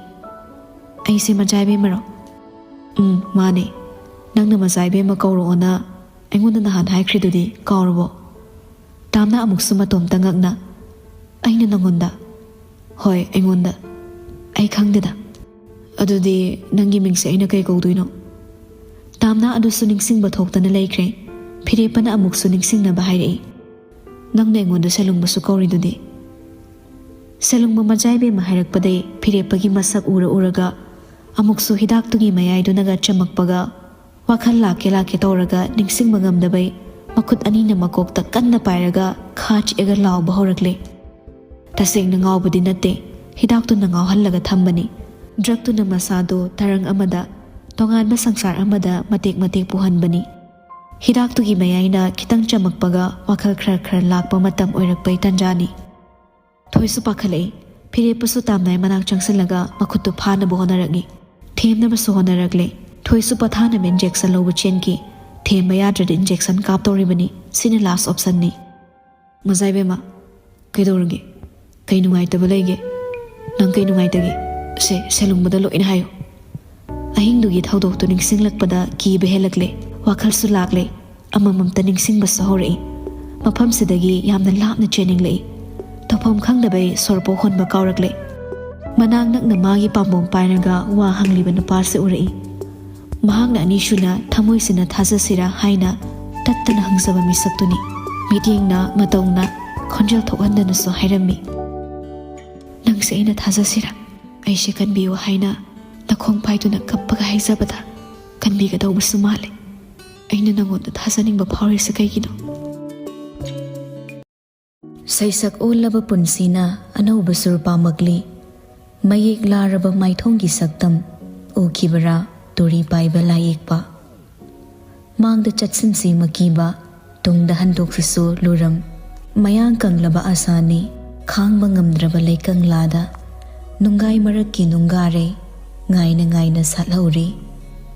"ꯑꯩꯁꯦ ꯃꯖꯥꯏꯕꯦꯝꯃꯔꯣ?" "ꯎꯝ, ꯃꯥꯅꯦ꯫ ꯅꯪꯅ ꯃꯖꯥꯏꯕꯦꯝꯃ ꯀꯧꯔꯛꯑꯣꯅ ꯑꯩꯉꯣꯟꯗ ꯅꯍꯥꯟ ꯍꯥꯏꯈ꯭ꯔꯤꯗꯨꯗꯤ ꯀꯥꯎꯔꯕꯣ?" ꯇꯥꯝꯅꯥ ꯑꯃꯨꯛꯁꯨ ꯃꯇꯣꯝꯇ ꯉꯛꯅ, "ꯑꯩꯅ ꯅꯪꯉꯣꯟꯗ?" "ꯍꯣꯏ, ꯑꯩꯉꯣꯟꯗ꯫ ꯑꯩ ꯈꯪꯗꯦꯗ꯫ ꯑꯗꯨꯗꯤ ꯅꯪꯒꯤ ꯃꯤꯡꯁꯦ ꯑꯩꯅ ꯀꯩ ꯀꯧꯗꯣꯏꯅꯣ?" ꯇꯥꯝꯅꯥ ꯑꯗꯨꯁꯨ ꯅꯤꯡꯁꯤꯡꯕ ꯊꯣꯛꯇꯅ ꯂꯩꯈ꯭ꯔꯦ꯫ ꯐꯤꯔꯦꯞꯄꯅ ꯑꯃꯨꯛꯁꯨ ꯅꯤꯡꯁꯤꯡꯅꯕ ꯍꯥꯏꯔꯛꯏ, "ꯅꯪꯅ ꯑꯩꯉꯣꯟꯗ ꯁꯦꯂꯨꯡꯕꯁꯨ ꯀꯧꯔꯤꯗꯨꯗꯤ꯫" ꯁꯦꯂꯨꯡꯕ ꯃꯖꯥꯏꯕꯦꯝꯃ ꯍꯥꯏꯔꯛꯄꯗꯩ ꯐꯤꯔꯦꯞꯄꯒꯤ ꯃꯁꯛ ꯎꯔ ꯎꯔꯒ ꯑꯃꯨꯛꯁꯨ ꯍꯤꯗꯥꯛꯇꯨꯒꯤ ꯃꯌꯥꯏꯗꯨꯅꯒ ꯆꯃꯛꯄꯒ ꯋꯥꯈꯜ ꯂꯥꯛꯀꯦ ꯂꯥꯛꯀꯦ ꯇꯧꯔꯒ ꯅꯤꯡꯁꯤꯡꯕ ꯉꯝꯗꯕꯩ ꯃꯈꯨꯠ ꯑꯅꯤꯅ ꯃꯀꯣꯛꯇ ꯀꯟꯅ ꯄꯥꯏꯔꯒ ꯈꯥ ꯆꯤꯛꯑꯒ ꯂꯥꯎꯕ ꯍꯧꯔꯛꯂꯦ꯫ ꯇꯁꯦꯡꯅ ꯉꯥꯎꯕꯗꯤ ꯅꯠꯇꯦ, ꯍꯤꯗꯥꯛꯇꯨꯅ ꯉꯥꯎꯍꯜꯂꯒ ꯊꯝꯕꯅꯤ꯫ ꯗ꯭ꯔꯛꯇꯨꯅ ꯃꯁꯥꯗꯣ ꯇꯔꯪ ꯑꯃꯗ, ꯇꯣꯉꯥꯟꯕ ꯁꯪꯁꯥꯔ ꯑꯃꯗ ꯃꯇꯦꯛ ꯃꯇꯦꯛ ꯄꯨꯍꯟꯕꯅꯤ꯫ ꯍꯤꯗꯥꯛꯇꯨꯒꯤ ꯃꯌꯥꯏꯅ ꯈꯤꯇꯪ ꯆꯃꯛꯄꯒ ꯋꯥꯈꯜ ꯈꯔ ꯈꯔ ꯂꯥꯛꯄ ꯃꯇꯝ ꯑꯣꯏꯔꯛꯄꯩ ꯇꯥꯟꯖꯥꯅꯤ꯫ ꯊꯣꯏꯁꯨ ꯄꯥꯈꯠꯂꯛꯏ꯫ ꯐꯤꯔꯦꯞꯄꯁꯨ ꯇꯥꯝꯅꯥꯏ ꯃꯅꯥꯛ ꯆꯪꯁꯤꯜꯂꯒ ꯃꯈꯨꯠꯇꯨ ꯐꯥꯅꯕ ꯍꯣꯠꯅꯔꯛꯏ꯫ ꯊꯦꯝꯅꯕꯁꯨ ꯍꯣꯠꯅꯔꯛꯂꯦ꯫ ꯊꯣꯏꯁꯨ ꯄꯣꯊꯥꯅꯕ ꯏꯟꯖꯦꯛꯁꯟ ꯂꯧꯕ ꯆꯦꯟꯈꯤ꯫ ꯊꯦꯝꯕ ꯌꯥꯗ꯭ꯔꯗꯤ ꯏꯟꯖꯦꯛꯁꯟ ꯀꯥꯞꯇꯧꯔꯤꯕꯅꯤ꯫ ꯁꯤꯅ ꯂꯥꯁ ꯑꯣꯞꯁꯟꯅꯤ꯫ "ꯃꯖꯥꯏꯕꯦꯝꯃ, ꯀꯩꯗꯧꯔꯒꯦ? ꯀꯩ ꯅꯨꯡꯉꯥꯏꯇꯕ ꯂꯩꯒꯦ? ꯅꯪ ꯀꯩ ꯅꯨꯡꯉꯥꯏꯇꯒꯦ? ꯁꯦ, ꯁꯦꯂꯨꯡꯕꯗ ꯂꯣꯏꯅ ꯍꯥꯏꯌꯨ꯫" ꯑꯍꯤꯡꯗꯨꯒꯤ ꯊꯧꯗꯣꯛꯇꯨ ꯅꯤꯡꯁꯤꯡꯂꯛꯄꯗ ꯀꯤꯕ ꯍꯦꯜꯂꯛꯂꯦ꯫ ꯋꯥꯈꯜꯁꯨ ꯂꯥꯛꯂꯦ꯫ ꯑꯃꯃꯝꯇ ꯅꯤꯡꯁꯤꯡꯕꯁꯨ ꯍꯧꯔꯛꯏ꯫ ꯃꯐꯝꯁꯤꯗꯒꯤ ꯌꯥꯝꯅ ꯂꯥꯞꯅ ꯆꯦꯟꯅꯤꯡꯂꯛꯏ꯫ ꯇꯧꯐꯝ ꯈꯪꯗꯕꯩ ꯁꯣꯔꯄꯣ ꯍꯣꯟꯕ ꯀꯥꯎꯔꯛꯂꯦ꯫ ꯃꯅꯥꯛ ꯅꯛꯅ ꯃꯥꯒꯤ ꯄꯥꯝꯕꯣꯝ ꯄꯥꯏꯔꯒ ꯋꯥ ꯍꯪꯂꯤꯕ ꯅꯨꯄꯥꯁꯤ ꯎꯔꯛꯏ꯫ ꯃꯍꯥꯛꯅ ꯑꯅꯤꯁꯨꯅ ꯊꯃꯣꯏꯁꯤꯅ ꯊꯥꯖꯁꯤꯔꯥ ꯍꯥꯏꯅ ꯇꯠꯇꯅ ꯍꯪꯖꯕ ꯃꯤꯁꯛꯇꯨꯅꯤ꯫ ꯃꯤꯠꯌꯦꯡꯅ ꯃꯇꯧꯅ ꯈꯣꯟꯖꯦꯜ ꯊꯣꯛꯍꯟꯗꯅꯁꯨ ꯍꯥꯏꯔꯝꯃꯤ, "ꯅꯪꯁꯦ ꯑꯩꯅ ꯊꯥꯖꯁꯤꯔꯥ? ꯑꯩꯁꯦ ꯀꯟꯕꯤꯌꯨ ꯍꯥꯏꯅ ꯅꯈꯣꯡ ꯄꯥꯏꯗꯨꯅ ꯀꯞꯄꯒ ꯍꯥꯏꯖꯕꯗ ꯀꯟꯕꯤꯒꯗꯧꯕꯁꯨ ꯃꯥꯜꯂꯦ꯫ ꯑꯩꯅ ꯅꯉꯣꯟꯗ ꯊꯥꯖꯅꯤꯡꯕ ꯐꯥꯎꯔꯤꯁꯦ ꯀꯩꯒꯤꯅꯣ?" ꯁꯩꯁꯛ ꯑꯣꯜꯂꯕ ꯄꯨꯟꯁꯤꯅ ꯑꯅꯧꯕ ꯁꯨꯔ ꯄꯥꯝꯃꯛꯂꯤ꯫ ꯃꯌꯦꯛ ꯂꯥꯔꯕ ꯃꯥꯏꯊꯣꯡꯒꯤ ꯁꯛꯇꯝ ꯎꯈꯤꯕꯔꯥ, ꯇꯨꯔꯤ ꯄꯥꯏꯕ ꯂꯥꯏꯌꯦꯛꯄ? ꯃꯥꯡꯗ ꯆꯠꯁꯤꯟꯁꯤ ꯃꯀꯤꯕ, ꯇꯨꯡꯗ ꯍꯟꯗꯣꯛꯁꯤꯁꯨ ꯂꯨꯔꯝ꯫ ꯃꯌꯥꯡ ꯀꯪꯂꯕ ꯑꯁꯥꯅꯤ, ꯈꯥꯡꯕ ꯉꯝꯗ꯭ꯔꯕ ꯂꯩꯀꯪꯂꯥꯗ꯫ ꯅꯨꯡꯒꯥꯏ ꯃꯔꯛꯀꯤ ꯅꯨꯡꯒꯥꯔꯩ, ꯉꯥꯏꯅ ꯉꯥꯏꯅ ꯁꯥꯠꯍꯧꯔꯤ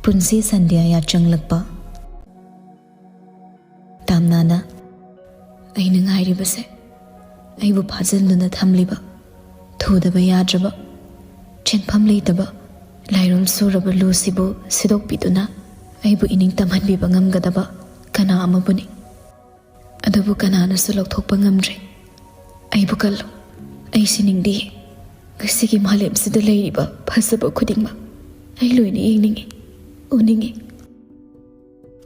ꯄꯨꯟꯁꯤ ꯁꯟꯙ꯭ꯌꯥ ꯌꯥꯆꯪꯂꯛꯄ꯫ ꯇꯥꯝꯅꯥꯅ, ꯑꯩꯅ ꯉꯥꯏꯔꯤꯕꯁꯦ, ꯑꯩꯕꯨ ꯐꯥꯖꯤꯟꯗꯨꯅ ꯊꯝꯂꯤꯕ, ꯊꯨꯗꯕ ꯌꯥꯗ꯭ꯔꯕ, ꯆꯦꯟꯐꯝ ꯂꯩꯇꯕ ꯂꯥꯏꯔꯨꯝ ꯁꯨꯔꯕ ꯂꯨꯁꯤꯕꯨ ꯁꯤꯗꯣꯛꯄꯤꯗꯨꯅ ꯑꯩꯕꯨ ꯏꯅꯤꯡ ꯇꯝꯍꯟꯕꯤꯕ ꯉꯝꯒꯗꯕ ꯀꯅꯥ ꯑꯃꯕꯨꯅꯤ꯫ ꯑꯗꯨꯕꯨ ꯀꯅꯥꯅꯁꯨ ꯂꯧꯊꯣꯛꯄ ꯉꯝꯗ꯭ꯔꯦ꯫ ꯑꯩꯕꯨ ꯀꯜꯂꯨ꯫ ꯑꯩ ꯁꯤꯅꯤꯡꯗꯤꯌꯦ꯫ ꯉꯁꯤꯒꯤ ꯃꯥꯂꯦꯝꯁꯤꯗ ꯂꯩꯔꯤꯕ ꯐꯖꯕ ꯈꯨꯗꯤꯡꯃꯛ ꯑꯩ ꯂꯣꯏꯅ ꯌꯦꯡꯅꯤꯡꯉꯤ, ꯎꯅꯤꯡꯉꯤ꯫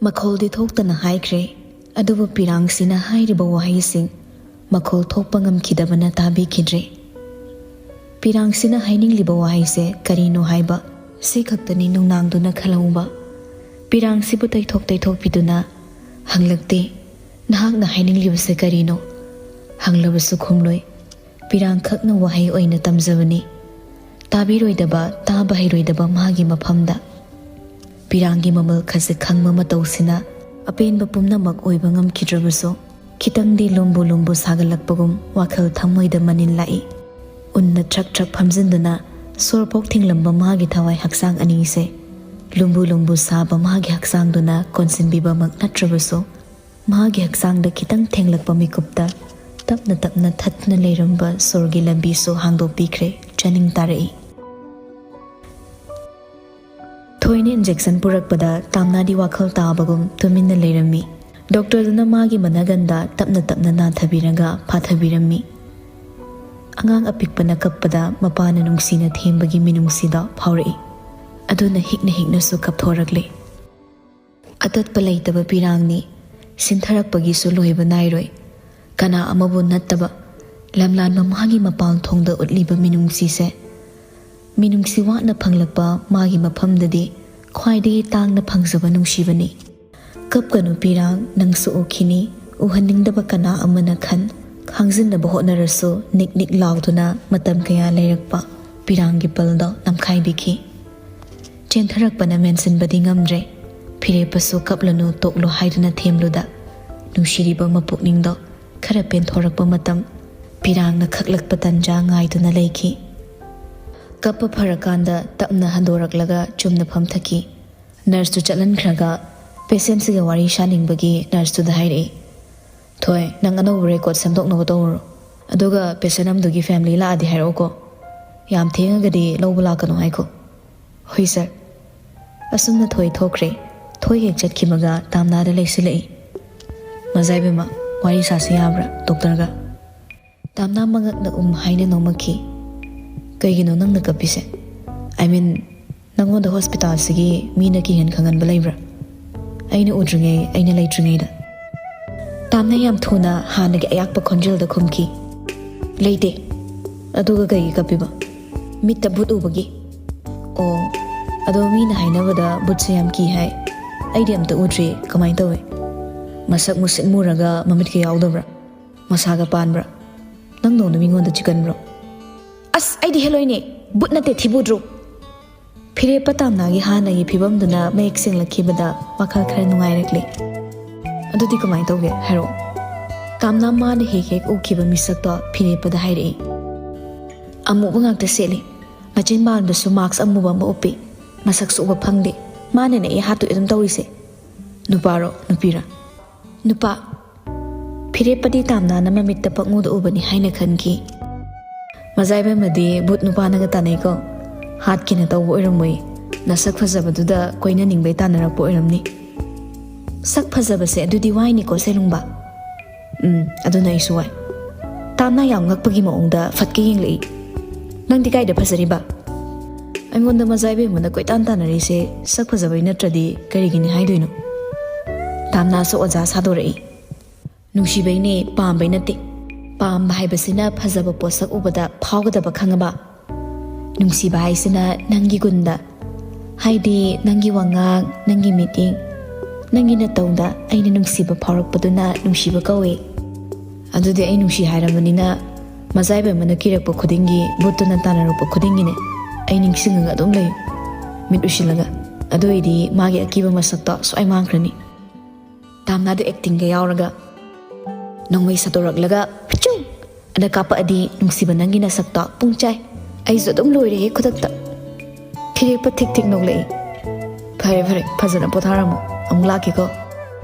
ꯃꯈꯣꯜꯗꯤ ꯊꯣꯛꯇꯅ ꯍꯥꯏꯈ꯭ꯔꯦ, ꯑꯗꯨꯕꯨ ꯄꯤꯔꯥꯡꯁꯤꯅ ꯍꯥꯏꯔꯤꯕ ꯋꯥꯍꯩꯁꯤꯡ ꯃꯈꯣꯜ ꯊꯣꯛꯄ ꯉꯝꯈꯤꯗꯕꯅ ꯇꯥꯕꯤꯈꯤꯗ꯭ꯔꯦ꯫ ꯄꯤꯔꯥꯡꯁꯤꯅ ꯍꯥꯏꯅꯤꯡꯂꯤꯕ ꯋꯥꯍꯩꯁꯦ ꯀꯔꯤꯅꯣ ꯍꯥꯏꯕ ꯁꯤ ꯈꯛꯇꯅꯤ ꯅꯨꯡꯅꯥꯡꯗꯨꯅ ꯈꯜꯍꯧꯕ꯫ ꯄꯤꯔꯥꯡꯁꯤꯕꯨ ꯇꯩꯊꯣꯛ ꯇꯩꯊꯣꯛꯄꯤꯗꯨꯅ ꯍꯪꯂꯛꯇꯦ, "ꯅꯍꯥꯛꯅ ꯍꯥꯏꯅꯤꯡꯂꯤꯕꯁꯦ ꯀꯔꯤꯅꯣ?" ꯍꯪꯂꯕꯁꯨ ꯈꯨꯝꯂꯣꯏ꯫ ꯄꯤꯔꯥꯡꯈꯛꯅ ꯋꯥꯍꯩ ꯑꯣꯏꯅ ꯇꯝꯖꯕꯅꯤ꯫ ꯇꯥꯕꯤꯔꯣꯏꯗꯕ, ꯇꯥꯕ ꯍꯩꯔꯣꯏꯗꯕ ꯃꯥꯒꯤ ꯃꯐꯝꯗ꯫ ꯄꯤꯔꯥꯡꯒꯤ ꯃꯃꯜ ꯈꯖꯤꯛ ꯈꯪꯕ ꯃꯇꯧꯁꯤꯅ ꯑꯄꯦꯟꯕ ꯄꯨꯝꯅꯃꯛ ꯑꯣꯏꯕ ꯉꯝꯈꯤꯗ꯭ꯔꯕꯁꯨ, ꯈꯤꯇꯪꯗꯤ ꯂꯨꯝꯕꯨ ꯂꯨꯝꯕꯨ ꯁꯥꯒꯠꯂꯛꯄꯒꯨꯝ ꯋꯥꯈꯜ ꯊꯃꯣꯏꯗ ꯃꯅꯤꯜ ꯂꯥꯛꯏ꯫ ꯎꯟꯅ ꯊ꯭ꯔꯛ ꯊ꯭ꯔꯛ ꯐꯝꯖꯤꯟꯗꯨꯅ ꯁꯣꯔ ꯄꯣꯛ ꯊꯤꯡꯂꯝꯕ ꯃꯥꯒꯤ ꯊꯋꯥꯏ ꯍꯛꯆꯥꯡ ꯑꯅꯤꯁꯦ ꯂꯨꯝꯕꯨ ꯂꯨꯝꯕꯨ ꯁꯥꯕ ꯃꯥꯒꯤ ꯍꯛꯆꯥꯡꯗꯨꯅ ꯀꯣꯟꯁꯤꯟꯕꯤꯕꯃꯛ ꯅꯠꯇ꯭ꯔꯕꯁꯨ, ꯃꯥꯒꯤ ꯍꯛꯆꯥꯡꯗ ꯈꯤꯇꯪ ꯊꯦꯡꯂꯛꯄ ꯃꯤꯀꯨꯞꯇ ꯇꯞꯅ ꯇꯞꯅ ꯊꯠꯇꯨꯅ ꯂꯩꯔꯝꯕ ꯁꯣꯔꯒꯤ ꯂꯝꯕꯤꯁꯨ ꯍꯥꯡꯗꯣꯛꯄꯤꯈ꯭ꯔꯦ꯫ ꯆꯥꯅꯤꯡ ꯇꯥꯔꯛꯏ꯫ ꯊꯣꯏꯅ injection ꯄꯨꯔꯛꯄꯗ ꯇꯥꯝꯅꯥꯗꯤ ꯋꯥꯈꯜ ꯇꯥꯕꯒꯨꯝ ꯇꯨꯃꯤꯟꯅ ꯂꯩꯔꯝꯃꯤ꯫ ꯗꯣꯛꯇꯔꯗꯨꯅ ꯃꯥꯒꯤ ꯃꯅꯥꯒꯟꯗ ꯇꯞꯅ ꯇꯞꯅ ꯅꯥꯊꯕꯤꯔꯒ ꯐꯥꯊꯕꯤꯔꯝꯃꯤ꯫ ꯑꯉꯥꯡ ꯑꯄꯤꯛꯄꯅ ꯀꯞꯄꯗ ꯃꯄꯥꯅ ꯅꯨꯡꯁꯤꯅ ꯊꯦꯝꯕꯒꯤ ꯃꯤꯅꯨꯡꯁꯤꯗꯣ ꯐꯥꯎꯔꯛꯏ꯫ ꯑꯗꯨꯅ ꯍꯤꯛꯅ ꯍꯤꯛꯅꯁꯨ ꯀꯞꯊꯣꯔꯛꯂꯦ꯫ ꯑꯇꯠꯄ ꯂꯩꯇꯕ ꯄꯤꯔꯥꯡꯅꯤ꯫ ꯁꯤꯟꯊꯔꯛꯄꯒꯤꯁꯨ ꯂꯣꯏꯕ ꯅꯥꯏꯔꯣꯏ꯫ ꯀꯅꯥ ꯑꯃꯕꯨ ꯅꯠꯇꯕ, ꯂꯝꯂꯥꯟꯕ ꯃꯥꯒꯤ ꯃꯄꯥꯟ ꯊꯣꯡꯗ ꯎꯠꯂꯤꯕ ꯃꯤꯅꯨꯡꯁꯤꯁꯦ, ꯃꯤꯅꯨꯡꯁꯤ ꯋꯥꯠꯅ ꯐꯪꯂꯛꯄ ꯃꯥꯒꯤ ꯃꯐꯝꯗꯗꯤ ꯈ꯭ꯋꯥꯏꯗꯒꯤ ꯇꯥꯡꯅ ꯐꯪꯖꯕ ꯅꯨꯡꯁꯤꯕꯅꯤ꯫ ꯀꯞꯀꯅꯨ ꯄꯤꯔꯥꯡ, ꯅꯪꯁꯨ ꯎꯈꯤꯅꯤ, ꯎꯍꯟꯅꯤꯡꯗꯕ ꯀꯅꯥ ꯑꯃꯅ ꯈꯟ, ꯈꯥꯡꯖꯤꯟꯅꯕ ꯍꯣꯠꯅꯔꯁꯨ ꯅꯤꯛ ꯅꯤꯛ ꯂꯥꯎꯗꯨꯅ ꯃꯇꯝ ꯀꯌꯥ ꯂꯩꯔꯛꯄ ꯄꯤꯔꯥꯡꯒꯤ ꯄꯜꯗꯣ ꯅꯝꯈꯥꯏꯕꯤꯈꯤ꯫ ꯆꯦꯟꯊꯔꯛꯄꯅ ꯃꯦꯟꯁꯤꯟꯕꯗꯤ ꯉꯝꯗ꯭ꯔꯦ꯫ ꯐꯤꯔꯦꯞꯄꯁꯨ ꯀꯞꯂꯅꯨ, ꯇꯣꯛꯂꯣ ꯍꯥꯏꯗꯨꯅ ꯊꯦꯝꯂꯨꯗ, ꯅꯨꯡꯁꯤꯔꯤꯕ ꯃꯄꯨꯛꯅꯤꯡꯗꯣ ꯈꯔ ꯄꯦꯟꯊꯣꯔꯛꯄ ꯃꯇꯝ ꯄꯤꯔꯥꯡꯅ ꯈꯛꯂꯛꯄ ꯇꯟꯖꯥ ꯉꯥꯏꯗꯨꯅ ꯂꯩꯈꯤ꯫ ꯀꯞꯄ ꯐꯔꯀꯥꯟꯗ ꯇꯞꯅ ꯍꯟꯗꯣꯔꯛꯂꯒ ꯆꯨꯝꯅ ꯐꯝꯊꯈꯤ꯫ ꯅꯔꯁꯇꯨ ꯆꯠꯍꯟꯈ꯭ꯔꯒ ꯄꯦꯁꯦꯟꯁꯤꯒ ꯋꯥꯔꯤ ꯁꯥꯅꯤꯡꯕꯒꯤ ꯅꯔꯁꯇꯨꯗ ꯍꯥꯏꯔꯛꯏ, "ꯊꯣꯏ, ꯅꯪ ꯑꯅꯧꯕ ꯔꯦꯀꯣꯔꯠ ꯁꯦꯝꯗꯣꯛꯅꯕ ꯇꯧꯔꯨꯔꯣ꯫ ꯑꯗꯨꯒ ꯄꯦꯁꯦꯟ ꯑꯃꯗꯨꯒꯤ ꯐꯦꯃꯤꯂꯤ ꯂꯥꯛꯑꯗꯤ ꯍꯥꯏꯔꯛꯎꯀꯣ꯫ ꯌꯥꯝ ꯊꯦꯡꯉꯒꯗꯤ ꯂꯧꯕ ꯂꯥꯛꯀꯅꯨ ꯍꯥꯏꯈꯣ꯫" "ꯍꯣꯏ ꯁꯥꯔ꯫" ꯑꯁꯨꯝꯅ ꯊꯣꯏ ꯊꯣꯛꯈ꯭ꯔꯦ꯫ ꯊꯣꯏ ꯍꯦꯛ ꯆꯠꯈꯤꯕꯒ ꯇꯥꯝꯅꯥꯗ ꯂꯩꯁꯤꯜꯂꯛꯏ꯫ "ꯃꯖꯥꯏꯕꯦꯝꯃ, ꯋꯥꯔꯤ ꯁꯥꯁꯤ ꯌꯥꯕ꯭ꯔꯥ ꯗꯣꯛꯇꯔꯒ?" ꯇꯥꯝꯅꯥ ꯃꯉꯛꯅ ꯎꯝ ꯍꯥꯏꯅ ꯅꯣꯡꯃꯛꯈꯤ꯫ "ꯀꯩꯒꯤꯅꯣ ꯅꯪꯅ ꯀꯞꯄꯤꯁꯦ? ꯑꯥꯏ ꯃꯤꯟ, ꯅꯪꯉꯣꯟꯗ ꯍꯣꯁꯄꯤꯇꯥꯜꯁꯤꯒꯤ ꯃꯤꯅ ꯀꯤꯍꯟ ꯈꯪꯍꯟꯕ ꯂꯩꯕ꯭ꯔꯥ? ꯑꯩꯅ ꯎꯗ꯭ꯔꯤꯉꯩ, ꯑꯩꯅ ꯂꯩꯇ꯭ꯔꯤꯉꯩꯗ?" ꯇꯥꯝꯅꯥ ꯌꯥꯝ ꯊꯨꯅ ꯍꯥꯟꯅꯒꯤ ꯑꯌꯥꯛꯄ ꯈꯣꯟꯖꯦꯜꯗ ꯈꯨꯝꯈꯤ, "ꯂꯩꯇꯦ꯫" "ꯑꯗꯨꯒ ꯀꯩꯒꯤ ꯀꯞꯄꯤꯕ?" "ꯃꯤꯠꯇ ꯕꯨꯠ ꯎꯕꯒꯤ꯫" "ꯑꯣ, ꯑꯗꯣ ꯃꯤꯅ ꯍꯥꯏꯅꯕꯗ ꯕꯨꯠꯁꯦ ꯌꯥꯝ ꯀꯤ ꯍꯥꯏ꯫ ꯑꯩꯗꯤ ꯑꯝꯇ ꯎꯗ꯭ꯔꯤ, ꯀꯃꯥꯏꯅ ꯇꯧꯏ? ꯃꯁꯛ ꯃꯨꯁꯤꯠ ꯃꯨꯔꯒ ꯃꯃꯤꯠꯀ ꯌꯥꯎꯗꯕ꯭ꯔꯥ? ꯃꯁꯥꯒ ꯄꯥꯟꯕ꯭ꯔꯥ? ꯅꯪꯗꯧꯅ ꯃꯤꯉꯣꯟꯗ ꯆꯤꯛꯀꯟꯕ꯭ꯔꯣ?" "ꯑꯁ, ꯑꯩꯗꯤ ꯍꯦꯂꯣꯏꯅꯦ, ꯕꯨꯠ ꯅꯠꯇꯦ, ꯊꯤꯕꯨꯗ꯭ꯔꯣ!" ꯐꯤꯔꯦꯞꯄ ꯇꯥꯝꯅꯥꯒꯤ ꯍꯥꯟꯅꯒꯤ ꯐꯤꯕꯝꯗꯨꯅ ꯃꯌꯦꯛ ꯁꯦꯡꯂꯛꯈꯤꯕꯗ ꯋꯥꯈꯜ ꯈꯔ ꯅꯨꯡꯉꯥꯏꯔꯛꯂꯦ꯫ "ꯑꯗꯨꯗꯤ ꯀꯃꯥꯏꯅ ꯇꯧꯒꯦ, ꯍꯥꯏꯔꯛꯑꯣ꯫" ꯇꯥꯝꯅꯥ ꯃꯥꯅ ꯍꯦꯛ ꯍꯦꯛ ꯎꯈꯤꯕ ꯃꯤꯁꯛꯇꯣ ꯐꯤꯔꯦꯞꯄꯗ ꯍꯥꯏꯔꯛꯏ꯫ "ꯑꯃꯨꯕ ꯉꯥꯛꯇ ꯁꯦꯠꯂꯤ, ꯃꯆꯤꯟ ꯕꯥꯟꯗꯁꯨ ꯃꯥꯛꯁ ꯑꯃꯨꯕ ꯑꯃ ꯎꯞꯄꯤ, ꯃꯁꯛꯁꯨ ꯎꯕ ꯐꯪꯗꯦ꯫ ꯃꯥꯅꯅꯦ ꯑꯩ ꯍꯥꯠꯇꯣꯛꯑꯦ ꯑꯗꯨꯝ ꯇꯧꯔꯤꯁꯦ꯫" "ꯅꯨꯄꯥꯔꯣ, ꯅꯨꯄꯤꯔꯥ?" "ꯅꯨꯄꯥ꯫" ꯐꯤꯔꯦꯞꯄꯗꯤ ꯇꯥꯝꯅꯥꯅ ꯃꯃꯤꯠꯇ ꯄꯪꯎꯗ ꯎꯕꯅꯤ ꯍꯥꯏꯅ ꯈꯟꯈꯤ꯫ "ꯃꯖꯥꯏꯕꯦꯝꯃꯗꯤ ꯕꯨꯠ ꯅꯨꯄꯥꯅꯒ ꯇꯥꯟꯅꯩꯀꯣ꯫ ꯍꯥꯠꯀꯦꯅ ꯇꯧꯕ ꯑꯣꯏꯔꯝꯃꯣꯏ꯫ ꯅꯁꯛ ꯐꯖꯕꯗꯨꯗ ꯀꯣꯏꯅꯅꯤꯡꯕꯩ ꯇꯥꯟꯅꯔꯛꯄ ꯑꯣꯏꯔꯝꯅꯤ꯫" "ꯁꯛ ꯐꯖꯕꯁꯦ ꯑꯗꯨꯗꯤ ꯋꯥꯏꯅꯤꯀꯣ, ꯁꯦꯂꯨꯡꯕ?" "ꯎꯝ, ꯑꯗꯨꯅ ꯑꯩꯁꯨ ꯋꯥꯏ꯫" ꯇꯥꯝꯅꯥ ꯌꯥꯝ ꯉꯛꯄꯒꯤ ꯃꯑꯣꯡꯗ ꯐꯠꯀ ꯌꯦꯡꯂꯛꯏ꯫ "ꯅꯪꯗꯤ ꯀꯥꯏꯗ ꯐꯖꯔꯤꯕ?" "ꯑꯩꯉꯣꯟꯗ ꯃꯖꯥꯏꯕꯦꯝꯃꯅ ꯀꯣꯏꯇꯥꯟ ꯇꯥꯟꯅꯔꯤꯁꯦ ꯁꯛ ꯐꯖꯕꯩ ꯅꯠꯇ꯭ꯔꯗꯤ ꯀꯔꯤꯒꯤꯅꯤ ꯍꯥꯏꯗꯣꯏꯅꯣ?" ꯇꯥꯝꯅꯥꯁꯨ ꯑꯣꯖꯥ ꯁꯥꯗꯣꯔꯛꯏ꯫ "ꯅꯨꯡꯁꯤꯕꯩꯅꯦ, ꯄꯥꯝꯕꯩ ꯅꯠꯇꯦ꯫ ꯄꯥꯝꯕ ꯍꯥꯏꯕꯁꯤꯅ ꯐꯖꯕ ꯄꯣꯠꯁꯛ ꯎꯕꯗ ꯐꯥꯎꯒꯗꯕ, ꯈꯪꯉꯕ? ꯅꯨꯡꯁꯤꯕ ꯍꯥꯏꯁꯤꯅ ꯅꯪꯒꯤ ꯒꯨꯟꯗ, ꯍꯥꯏꯗꯤ ꯅꯪꯒꯤ ꯋꯥꯉꯥꯡ, ꯅꯪꯒꯤ ꯃꯤꯠꯌꯦꯡ, ꯅꯪꯒꯤ ꯅꯇꯧꯗ ꯑꯩꯅ ꯅꯨꯡꯁꯤꯕ ꯐꯥꯎꯔꯛꯄꯗꯨꯅ ꯅꯨꯡꯁꯤꯕ ꯀꯧꯏ꯫" "ꯑꯗꯨꯗꯤ ꯑꯩ ꯅꯨꯡꯁꯤ ꯍꯥꯏꯔꯕꯅꯤꯅ ꯃꯖꯥꯏꯕꯦꯝꯃꯅ ꯀꯤꯔꯛꯄ ꯈꯨꯗꯤꯡꯒꯤ, ꯕꯨꯠꯇꯨꯅ ꯇꯥꯟꯅꯔꯛꯄ ꯈꯨꯗꯤꯡꯒꯤꯅꯦ ꯑꯩ ꯅꯤꯡꯁꯤꯡꯉꯒ ꯑꯗꯨꯝ ꯂꯩꯌꯨ, ꯃꯤꯠ ꯎꯏꯁꯤꯜꯂꯒ꯫ ꯑꯗꯨ ꯑꯣꯏꯗꯤ ꯃꯥꯒꯤ ꯑꯀꯤꯕ ꯃꯁꯛꯇꯣ ꯁꯣꯏ ꯃꯥꯡꯈ꯭ꯔꯅꯤ꯫" ꯇꯥꯝꯅꯥꯗꯨ ꯑꯦꯛꯇꯤꯡꯒ ꯌꯥꯎꯔꯒ ꯅꯣꯡꯃꯩ ꯁꯠꯇꯣꯔꯛꯂꯒ ꯐꯤꯆꯨꯡ ꯑꯅ ꯀꯥꯞꯄꯛꯑꯗꯤ ꯅꯨꯡꯁꯤꯕ ꯅꯪꯒꯤ ꯅꯁꯛꯇꯣ ꯄꯨꯡꯆꯥꯏ꯫ ꯑꯩꯁꯨ ꯑꯗꯨꯝ ꯂꯣꯏꯔꯦꯍꯦ ꯈꯨꯗꯛꯇ꯫ ꯐꯤꯔꯦꯞꯄ ꯊꯤꯛ ꯊꯤꯛ ꯅꯣꯛꯂꯛꯏ꯫ "ꯐꯔꯦ ꯐꯔꯦ, ꯐꯖꯅ ꯄꯣꯊꯥꯔꯝꯃꯣ, ꯑꯃꯨꯛ ꯂꯥꯛꯀꯦꯀꯣ꯫"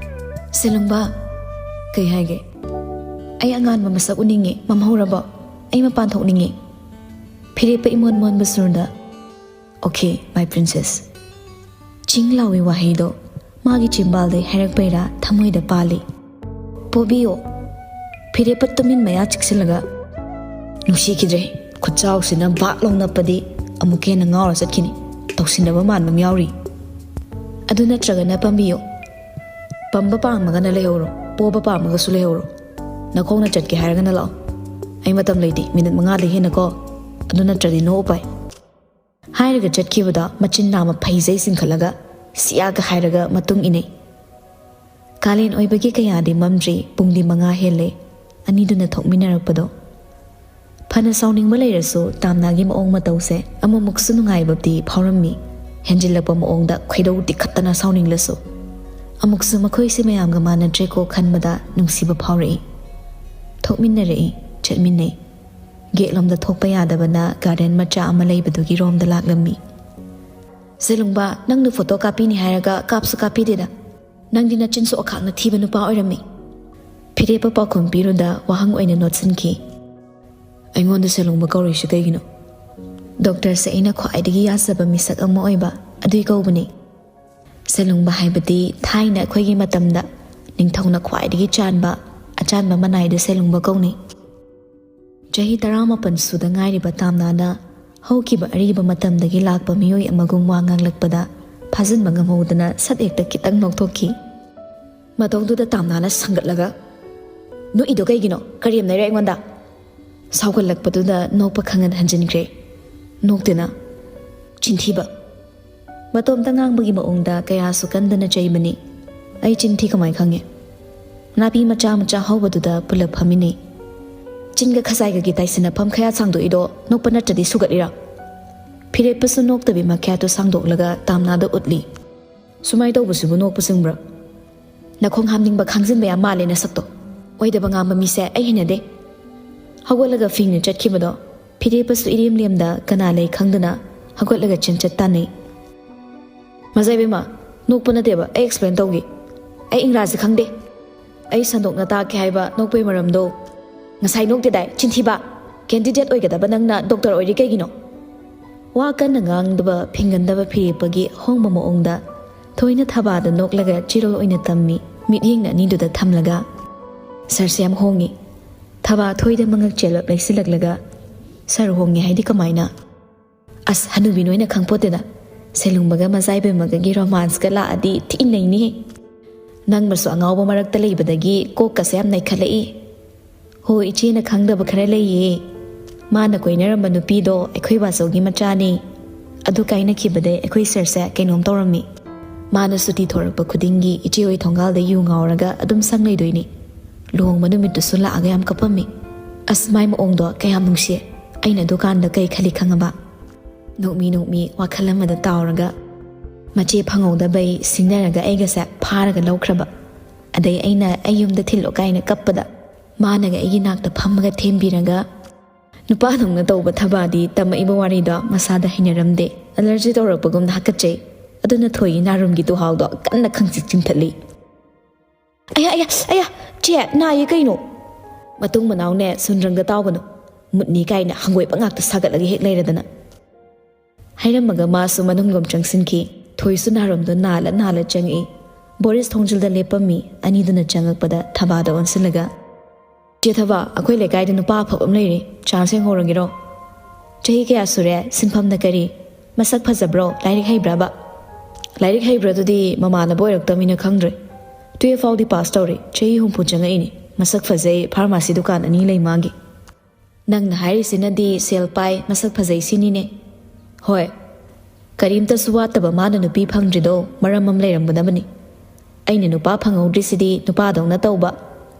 "ꯁꯦꯂꯨꯡꯕ꯫" "ꯀꯩ ꯍꯥꯏꯒꯦ?" "ꯑꯩ ꯑꯉꯥꯟꯕ ꯃꯁꯛ ꯎꯅꯤꯡꯉꯦ, ꯃꯝꯍꯧꯔꯕꯣ? ꯑꯩ ꯃꯄꯥꯟ ꯊꯣꯛꯅꯤꯡꯉꯦ꯫" ꯐꯤꯔꯦꯞꯄ ꯏꯃꯣꯟ ꯃꯣꯟꯕ ꯁꯨꯔꯗ, "Okay, my princess꯫" ꯆꯤꯡ ꯂꯥꯎꯏ ꯋꯥꯍꯩꯗꯣ ꯃꯥꯒꯤ ꯆꯤꯝꯕꯥꯜꯗꯩ ꯍꯥꯏꯔꯛꯄꯩꯔꯥ ꯊꯃꯣꯏꯗ ꯄꯥꯜꯂꯤ꯫ "ꯄꯣꯕꯤꯌꯣ꯫" ꯐꯤꯔꯦꯞꯄ ꯇꯨꯃꯤꯟ ꯃꯌꯥ ꯆꯤꯛꯁꯤꯜꯂꯒ, "ꯅꯨꯡꯁꯤꯈꯤꯗ꯭ꯔꯦ꯫ ꯈꯨꯠꯆꯥꯎꯁꯤꯅ ꯕꯥꯛ ꯂꯥꯎ ꯅꯞꯄꯗꯤ ꯑꯃꯨꯛꯀ ꯍꯦꯟꯅ ꯉꯥꯎꯔ ꯆꯠꯈꯤꯅꯤ꯫ ꯇꯧꯁꯤꯟꯅꯕ ꯃꯥꯟꯕ ꯑꯃ ꯌꯥꯎꯔꯤ꯫ ꯑꯗꯨ ꯅꯠꯇ꯭ꯔꯒꯅ ꯄꯥꯝꯕꯤꯌꯣ꯫ ꯄꯝꯕ ꯄꯥꯝꯃꯒꯅ ꯂꯩꯍꯧꯔꯣ, ꯄꯣꯕ ꯄꯥꯝꯃꯒꯁꯨ ꯂꯩꯍꯧꯔꯣ꯫ ꯅꯈꯣꯡꯅ ꯆꯠꯀꯦ ꯍꯥꯏꯔꯒꯅ ꯂꯥꯛꯑꯣ꯫ ꯑꯩ ꯃꯇꯝ ꯂꯩꯇꯦ, ꯃꯤꯅꯤꯠ ꯃꯉꯥꯗꯒꯤ ꯍꯦꯟꯅꯀꯣ꯫ ꯑꯗꯨ ꯅꯠꯇ꯭ꯔꯗꯤ no ꯎꯄꯥꯏ꯫" ꯍꯥꯏꯔꯒ ꯆꯠꯈꯤꯕꯗ ꯃꯆꯤꯟ ꯅꯥꯝꯃ ꯐꯩꯖꯩ ꯆꯤꯡꯈꯠꯂꯒ ꯁꯤꯌꯥꯒ ꯍꯥꯏꯔꯒ ꯃꯇꯨꯡ ꯏꯟꯅꯩ꯫ ꯀꯥꯂꯦꯟ ꯑꯣꯏꯕꯒꯤ ꯀꯌꯥꯗꯤ ꯃꯝꯗ꯭ꯔꯤ, ꯄꯨꯡꯗꯤ ꯃꯉꯥ ꯍꯦꯜꯂꯦ꯫ ꯑꯅꯤꯗꯨꯅ ꯊꯣꯛꯃꯤꯟꯅꯔꯛꯄꯗꯣ꯫ ꯐꯅ ꯁꯥꯎꯅꯤꯡꯕ ꯂꯩꯔꯁꯨ ꯇꯥꯝꯅꯥꯒꯤ ꯃꯑꯣꯡ ꯃꯇꯧꯁꯦ ꯑꯃꯨꯛꯃꯨꯛꯁꯨ ꯅꯨꯡꯉꯥꯏꯕꯗꯤ ꯐꯥꯎꯔꯝꯃꯤ꯫ ꯍꯦꯟꯖꯤꯜꯂꯛꯄ ꯃꯑꯣꯡꯗ ꯈꯣꯏꯗꯧ ꯇꯤꯈꯠꯇꯅ ꯁꯥꯎꯅꯤꯡꯂꯁꯨ꯫ ꯑꯃꯨꯛꯁꯨ ꯃꯈꯣꯏꯁꯦ ꯃꯌꯥꯝꯒ ꯃꯥꯟꯅꯗ꯭ꯔꯦꯀꯣ ꯈꯟꯕꯗ ꯅꯨꯡꯁꯤꯕ ꯐꯥꯎꯔꯛꯏ꯫ ꯊꯣꯛꯃꯤꯟꯅꯔꯛꯏ, ꯆꯠꯃꯤꯟꯅꯩ꯫ ꯒꯦꯠꯂꯣꯝꯗ ꯊꯣꯛꯄ ꯌꯥꯗꯕꯅ ꯒꯥꯔꯗꯦꯟ ꯃꯆꯥ ꯑꯃ ꯂꯩꯕꯗꯨꯒꯤ ꯔꯣꯝꯗ ꯂꯥꯛꯂꯝꯃꯤ꯫ "ꯁꯦꯂꯨꯡꯕ, ꯅꯪꯅ ꯐꯣꯇꯣ ꯀꯥꯞꯄꯤꯅꯤ ꯍꯥꯏꯔꯒ ꯀꯥꯞꯁꯨ ꯀꯥꯞꯄꯤꯗꯦꯗ꯫ ꯅꯪꯗꯤ ꯅꯆꯤꯟꯁꯨ ꯑꯈꯥꯛꯅ ꯊꯤꯕ ꯅꯨꯄꯥ ꯑꯣꯏꯔꯝꯃꯤ꯫" ꯐꯤꯔꯦꯞꯄ ꯄꯥꯎꯈꯨꯝ ꯄꯤꯔꯨꯗ ꯋꯥꯍꯪ ꯑꯣꯏꯅ ꯅꯣꯠꯁꯤꯟꯈꯤ꯫ "ꯑꯩꯉꯣꯟꯗ ꯁꯦꯂꯨꯡꯕ ꯀꯧꯔꯤꯁꯤ ꯀꯩꯒꯤꯅꯣ?" "ꯗꯣꯛꯇꯔꯁꯦ ꯑꯩꯅ ꯈ꯭ꯋꯥꯏꯗꯒꯤ ꯌꯥꯖꯕ ꯃꯤꯁꯛ ꯑꯃ ꯑꯣꯏꯕ, ꯑꯗꯨꯏ ꯀꯧꯕꯅꯤ꯫" ꯁꯦꯂꯨꯡꯕ ꯍꯥꯏꯕꯗꯤ ꯊꯥꯏꯅ ꯑꯩꯈꯣꯏꯒꯤ ꯃꯇꯝꯗ ꯅꯤꯡꯊꯧꯅ ꯈ꯭ꯋꯥꯏꯗꯒꯤ ꯆꯥꯟꯕ, ꯑꯆꯥꯟꯕ ꯃꯅꯥꯏꯗꯨ ꯁꯦꯂꯨꯡꯕ ꯀꯧꯅꯩ꯫ ꯆꯍꯤ ꯇꯔꯥꯃꯥꯄꯟ ꯁꯨꯗ ꯉꯥꯏꯔꯤꯕ ꯇꯥꯝꯅꯥꯅ ꯍꯧꯈꯤꯕ ꯑꯔꯤꯕ ꯃꯇꯝꯗꯒꯤ ꯂꯥꯛꯄ ꯃꯤꯑꯣꯏ ꯑꯃꯒꯨꯝ ꯋꯥ ꯉꯥꯡꯂꯛꯄꯗ ꯐꯥꯖꯤꯟꯕ ꯉꯝꯍꯧꯗꯅ ꯁꯠ ꯍꯦꯛꯇ ꯈꯤꯇꯪ ꯅꯣꯛꯊꯣꯛꯈꯤ꯫ ꯃꯇꯧꯗꯨꯗ ꯇꯥꯝꯅꯥꯅ ꯁꯪꯒꯠꯂꯒ, "ꯅꯣꯛꯏꯗꯣ ꯀꯩꯒꯤꯅꯣ? ꯀꯔꯦꯝꯅꯩꯔꯣ ꯑꯩꯉꯣꯟꯗ?" ꯁꯥꯎꯒꯠꯂꯛꯄꯗꯨꯗ ꯅꯣꯛꯄ ꯈꯪꯍꯟ ꯍꯟꯖꯤꯟꯈ꯭ꯔꯦ꯫ ꯅꯣꯛꯇꯨꯅ, "ꯆꯤꯟꯊꯤꯕ!" ꯃꯇꯣꯝꯇ ꯉꯥꯡꯕꯒꯤ ꯃꯑꯣꯡꯗ ꯀꯌꯥꯁꯨ ꯀꯟꯗꯅ ꯆꯩꯕꯅꯤ꯫ "ꯑꯩ ꯆꯤꯟ ꯊꯤ ꯀꯃꯥꯏ ꯈꯪꯉꯦ? ꯅꯥꯄꯤ ꯃꯆꯥ ꯃꯆꯥ ꯍꯧꯕꯗꯨꯗ ꯄꯨꯂꯞ ꯐꯝꯃꯤꯟꯅꯩ꯫ ꯆꯤꯟꯒ ꯈꯖꯥꯏꯒꯒꯤ ꯇꯥꯏꯁꯤꯟꯅꯐꯝ ꯈꯌꯥꯠ ꯁꯥꯡꯗꯣꯛꯏꯗꯣ ꯅꯣꯛꯄ ꯅꯠꯇ꯭ꯔꯗꯤ ꯁꯨꯒꯠꯂꯤꯔꯥ?" ꯐꯤꯔꯦꯞꯄꯁꯨ ꯅꯣꯛꯇꯕꯤ ꯃꯈꯌꯥꯠꯇꯨ ꯁꯥꯡꯗꯣꯛꯂꯒ ꯇꯥꯝꯅꯥꯗ ꯎꯠꯂꯤ꯫ "ꯁꯨꯃꯥꯏ ꯇꯧꯕꯁꯤꯕꯨ ꯅꯣꯛꯄ ꯆꯤꯡꯕ꯭ꯔꯥ? ꯅꯈꯣꯡ ꯍꯥꯝꯅꯤꯡꯕ ꯈꯥꯡꯖꯤꯟꯕ ꯌꯥꯝ ꯃꯥꯜꯂꯦ ꯅꯁꯛꯇꯣ꯫ ꯑꯣꯏꯗꯕ ꯉꯥꯡꯕ ꯃꯤꯁꯦ ꯑꯩ ꯍꯩꯅꯗꯦ꯫" ꯍꯧꯒꯠꯂꯒ ꯐꯤꯡꯅ ꯆꯠꯈꯤꯕꯗꯣ ꯏꯔꯦꯞꯄꯁꯨ ꯏꯔꯦꯝ ꯂꯦꯝꯗ ꯀꯅꯥ ꯂꯩ ꯈꯪꯗꯅ ꯍꯧꯒꯠꯂꯒ ꯆꯦꯟꯆꯠ ꯇꯥꯟꯅꯩ꯫ "ꯃꯖꯥ ꯏꯕꯦꯝꯃ, ꯅꯣꯛꯄ ꯅꯠꯇꯦꯕ, ꯑꯩ ꯑꯦꯛꯁꯄ꯭ꯂꯦꯟ ꯇꯧꯒꯦ꯫ ꯑꯩ ꯏꯪꯒ꯭ꯔꯥꯖꯤ ꯈꯪꯗꯦ꯫ ꯑꯩ ꯁꯟꯗꯣꯛꯅ ꯇꯥꯛꯀꯦ ꯍꯥꯏꯕ ꯅꯣꯛꯄꯩ ꯃꯔꯝꯗꯣ꯫ ꯉꯁꯥꯏ ꯅꯣꯛꯇꯦꯗꯥꯏ, ꯆꯤꯟꯊꯤꯕ! ꯀꯦꯟꯗꯤꯗꯦꯠ ꯑꯣꯏꯒꯗꯕ ꯅꯪꯅ ꯗꯣꯛꯇꯔ ꯑꯣꯏꯔꯤ ꯀꯩꯒꯤꯅꯣ?" ꯋꯥ ꯀꯟꯅ ꯉꯥꯡꯗꯕ, ꯐꯤꯡꯒꯟꯗꯕ ꯐꯤꯔꯦꯞꯄꯒꯤ ꯑꯍꯣꯡꯕ ꯃꯑꯣꯡꯗ ꯊꯣꯏꯅ ꯊꯕꯥꯗ ꯅꯣꯛꯂꯒ ꯆꯤꯔꯣꯜ ꯑꯣꯏꯅ ꯇꯝꯃꯤ, ꯃꯤꯠꯌꯦꯡꯅ ꯑꯅꯤꯗꯨꯗ ꯊꯝꯂꯒ꯫ ꯁꯥꯔꯁꯦ ꯌꯥꯝ ꯍꯣꯡꯉꯤ꯫ ꯊꯕꯥ ꯊꯣꯏꯗ ꯃꯉꯛ ꯆꯦꯜꯂꯞ ꯂꯩꯁꯤꯜꯂꯛꯂꯒ, "ꯁꯥꯔ ꯍꯣꯡꯉꯦ ꯍꯥꯏꯗꯤ ꯀꯃꯥꯏꯅ?" "ꯑꯁ, ꯍꯅꯨꯕꯤ ꯅꯣꯏꯅ ꯈꯪꯄꯣꯠꯇꯦꯗ꯫ ꯁꯦꯂꯨꯡꯕꯒ ꯃꯖꯥꯏꯕꯦꯝꯃꯒꯒꯤ ꯔꯣꯃꯥꯟꯁꯀ ꯂꯥꯛꯑꯗꯤ ꯊꯤ ꯅꯩꯅꯤꯍꯦ꯫ ꯅꯪꯃꯁꯨ ꯑꯉꯥꯎꯕ ꯃꯔꯛꯇ ꯂꯩꯕꯗꯒꯤ ꯀꯣꯛꯀꯁꯦ ꯌꯥꯝ ꯅꯩꯈꯠꯂꯛꯏ꯫ ꯍꯣ, ꯏꯆꯦꯅ ꯈꯪꯗꯕ ꯈꯔ ꯂꯩꯌꯦ꯫ ꯃꯥꯅ ꯀꯣꯏꯅꯔꯝꯕ ꯅꯨꯄꯤꯗꯣ ꯑꯩꯈꯣꯏ ꯕꯥꯆꯧꯒꯤ ꯃꯆꯥꯅꯦ꯫ ꯑꯗꯨ ꯀꯥꯏꯅꯈꯤꯕꯗꯩ ꯑꯩꯈꯣꯏ ꯁꯥꯔꯁꯦ ꯀꯩꯅꯣꯝ ꯇꯧꯔꯝꯃꯤ꯫ ꯃꯥꯅ ꯁꯨꯇꯤ ꯊꯣꯔꯛꯄ ꯈꯨꯗꯤꯡꯒꯤ ꯏꯆꯦ ꯍꯣꯏ ꯊꯣꯡꯒꯥꯜꯗ ꯌꯨ ꯉꯥꯎꯔꯒ ꯑꯗꯨꯝ ꯁꯪ ꯂꯩꯗꯣꯏꯅꯤ꯫ ꯂꯨꯍꯣꯡꯕ ꯅꯨꯃꯤꯠꯇꯨꯁꯨ ꯂꯥꯛꯑꯒ ꯌꯥꯝ ꯀꯞꯄꯝꯃꯤ꯫ ꯑꯁ, ꯃꯥꯏ ꯃꯑꯣꯡꯗꯣ ꯀꯌꯥꯝ ꯅꯨꯡꯁꯤꯌꯦ꯫ ꯑꯩꯅ ꯑꯗꯨꯀꯥꯟꯗ ꯀꯩ ꯈꯜꯂꯤ ꯈꯪꯉꯕ?" ꯅꯣꯛꯃꯤ ꯅꯣꯛꯃꯤ ꯋꯥꯈꯜ ꯑꯃꯗ ꯇꯥꯎꯔꯒ, ꯃꯆꯦ ꯐꯪꯍꯧꯗꯕꯩ ꯁꯤꯡꯅꯔꯒ ꯑꯩꯒꯁꯦ ꯐꯥꯔꯒ ꯂꯧꯈ꯭ꯔꯕ꯫ ꯑꯗꯩ ꯑꯩꯅ "ꯑꯩ ꯌꯨꯝꯗ ꯊꯤꯜꯂꯣ" ꯀꯥꯏꯅ ꯀꯞꯄꯗ, ꯃꯥꯅꯒ ꯑꯩꯒꯤ ꯅꯥꯛꯇ ꯐꯝꯃꯒ ꯊꯦꯝꯕꯤꯔꯒ, ꯅꯨꯄꯥꯗꯧꯅ ꯇꯧꯕ ꯊꯕꯥꯗꯤ ꯇꯝꯃꯛꯏꯕ ꯋꯥꯔꯤꯗꯣ ꯃꯁꯥꯗ ꯍꯩꯅꯔꯝꯗꯦ꯫ ꯑꯦꯂꯔꯖꯤ ꯇꯧꯔꯛꯄꯒꯨꯝꯅ ꯍꯥꯀꯠꯆꯩ꯫ ꯑꯗꯨꯅ ꯊꯣꯏꯒꯤ ꯅꯥꯔꯨꯝꯒꯤ ꯇꯨꯍꯥꯎꯗꯣ ꯀꯟꯅ ꯈꯪꯆꯤꯛ ꯆꯤꯡꯊꯠꯂꯤ꯫ "ꯑꯌꯥ, ꯑꯌꯥ, ꯑꯌꯥ, ꯆꯦ, ꯅꯥꯏꯌꯦ ꯀꯩꯅꯣ?" ꯃꯇꯨꯡ ꯃꯅꯥꯎꯅꯦ ꯁꯨꯟꯗ꯭ꯔꯪꯒ ꯇꯥꯎꯒꯅꯨ꯫ ꯃꯨꯠꯅꯤ ꯀꯥꯏꯅ ꯍꯪꯒꯣꯏꯕ ꯉꯥꯛꯇ ꯁꯥꯒꯠꯂꯒ ꯍꯦꯛ ꯂꯩꯔꯗꯅ꯫ ꯍꯥꯏꯔꯝꯃꯒ ꯃꯥꯁꯨ ꯃꯅꯨꯡꯂꯣꯝ ꯆꯪꯁꯤꯟꯈꯤ꯫ ꯊꯣꯏꯁꯨ ꯅꯥꯔꯣꯝꯗꯣ ꯅꯥꯜꯂ ꯅꯥꯜꯂ ꯆꯪꯉꯛꯏ꯫ ꯕꯣꯔꯤꯁ ꯊꯣꯡꯖꯤꯜꯗ ꯂꯦꯞꯄꯝꯃꯤ꯫ ꯑꯅꯤꯗꯨꯅ ꯆꯪꯉꯛꯄꯗ ꯊꯕꯥꯗ ꯑꯣꯟꯁꯤꯜꯂꯒ, "ꯆꯦ ꯊꯕꯥ, ꯑꯩꯈꯣꯏ ꯂꯩꯀꯥꯏꯗ ꯅꯨꯄꯥ ꯑꯐꯕ ꯑꯃ ꯂꯩꯔꯦ, ꯆꯥꯟꯁ ꯌꯦꯡꯍꯧꯔꯒꯦꯔꯣ?" "ꯆꯍꯤ ꯀꯌꯥ ꯁꯨꯔꯦ? ꯁꯤꯟꯐꯝꯅ ꯀꯔꯤ? ꯃꯁꯛ ꯐꯖꯕ꯭ꯔꯣ? ꯂꯥꯏꯔꯤꯛ ꯍꯩꯕ꯭ꯔꯕ?" "ꯂꯥꯏꯔꯤꯛ ꯍꯩꯕ꯭ꯔꯥꯗꯨꯗꯤ ꯃꯃꯥꯟꯅꯕ ꯑꯣꯏꯔꯛꯇꯕꯅꯤꯅ ꯈꯪꯗ꯭ꯔꯦ꯫ ꯇꯨꯌꯦꯜꯐ ꯐꯥꯎꯗꯤ ꯄꯥꯁ ꯇꯧꯔꯦ, ꯆꯍꯤ ꯍꯨꯝꯐꯨ ꯆꯪꯉꯛꯏꯅꯦ꯫ ꯃꯁꯛ ꯐꯖꯩ, ꯐꯥꯔꯃꯥꯁꯤ ꯗꯨꯀꯥꯟ ꯑꯅꯤ ꯂꯩ ꯃꯥꯒꯤ꯫ ꯅꯪꯅ ꯍꯥꯏꯔꯤꯁꯤꯅꯗꯤ ꯁꯦꯜ ꯄꯥꯏ, ꯃꯁꯛ ꯐꯖꯩ ꯁꯤꯅꯤꯅꯦ?" "ꯍꯣꯏ꯫ ꯀꯔꯤꯝꯇꯁꯨ ꯋꯥꯠꯇꯕ ꯃꯥꯅ ꯅꯨꯄꯤ ꯐꯪꯗ꯭ꯔꯤꯗꯣ ꯃꯔꯝ ꯑꯃ ꯂꯩꯔꯝꯒꯗꯕꯅꯤ꯫ ꯑꯩꯅ ꯅꯨꯄꯥ ꯐꯪꯍꯧꯗ꯭ꯔꯤꯁꯤꯗꯤ ꯅꯨꯄꯥꯗꯧꯅ ꯇꯧꯕ,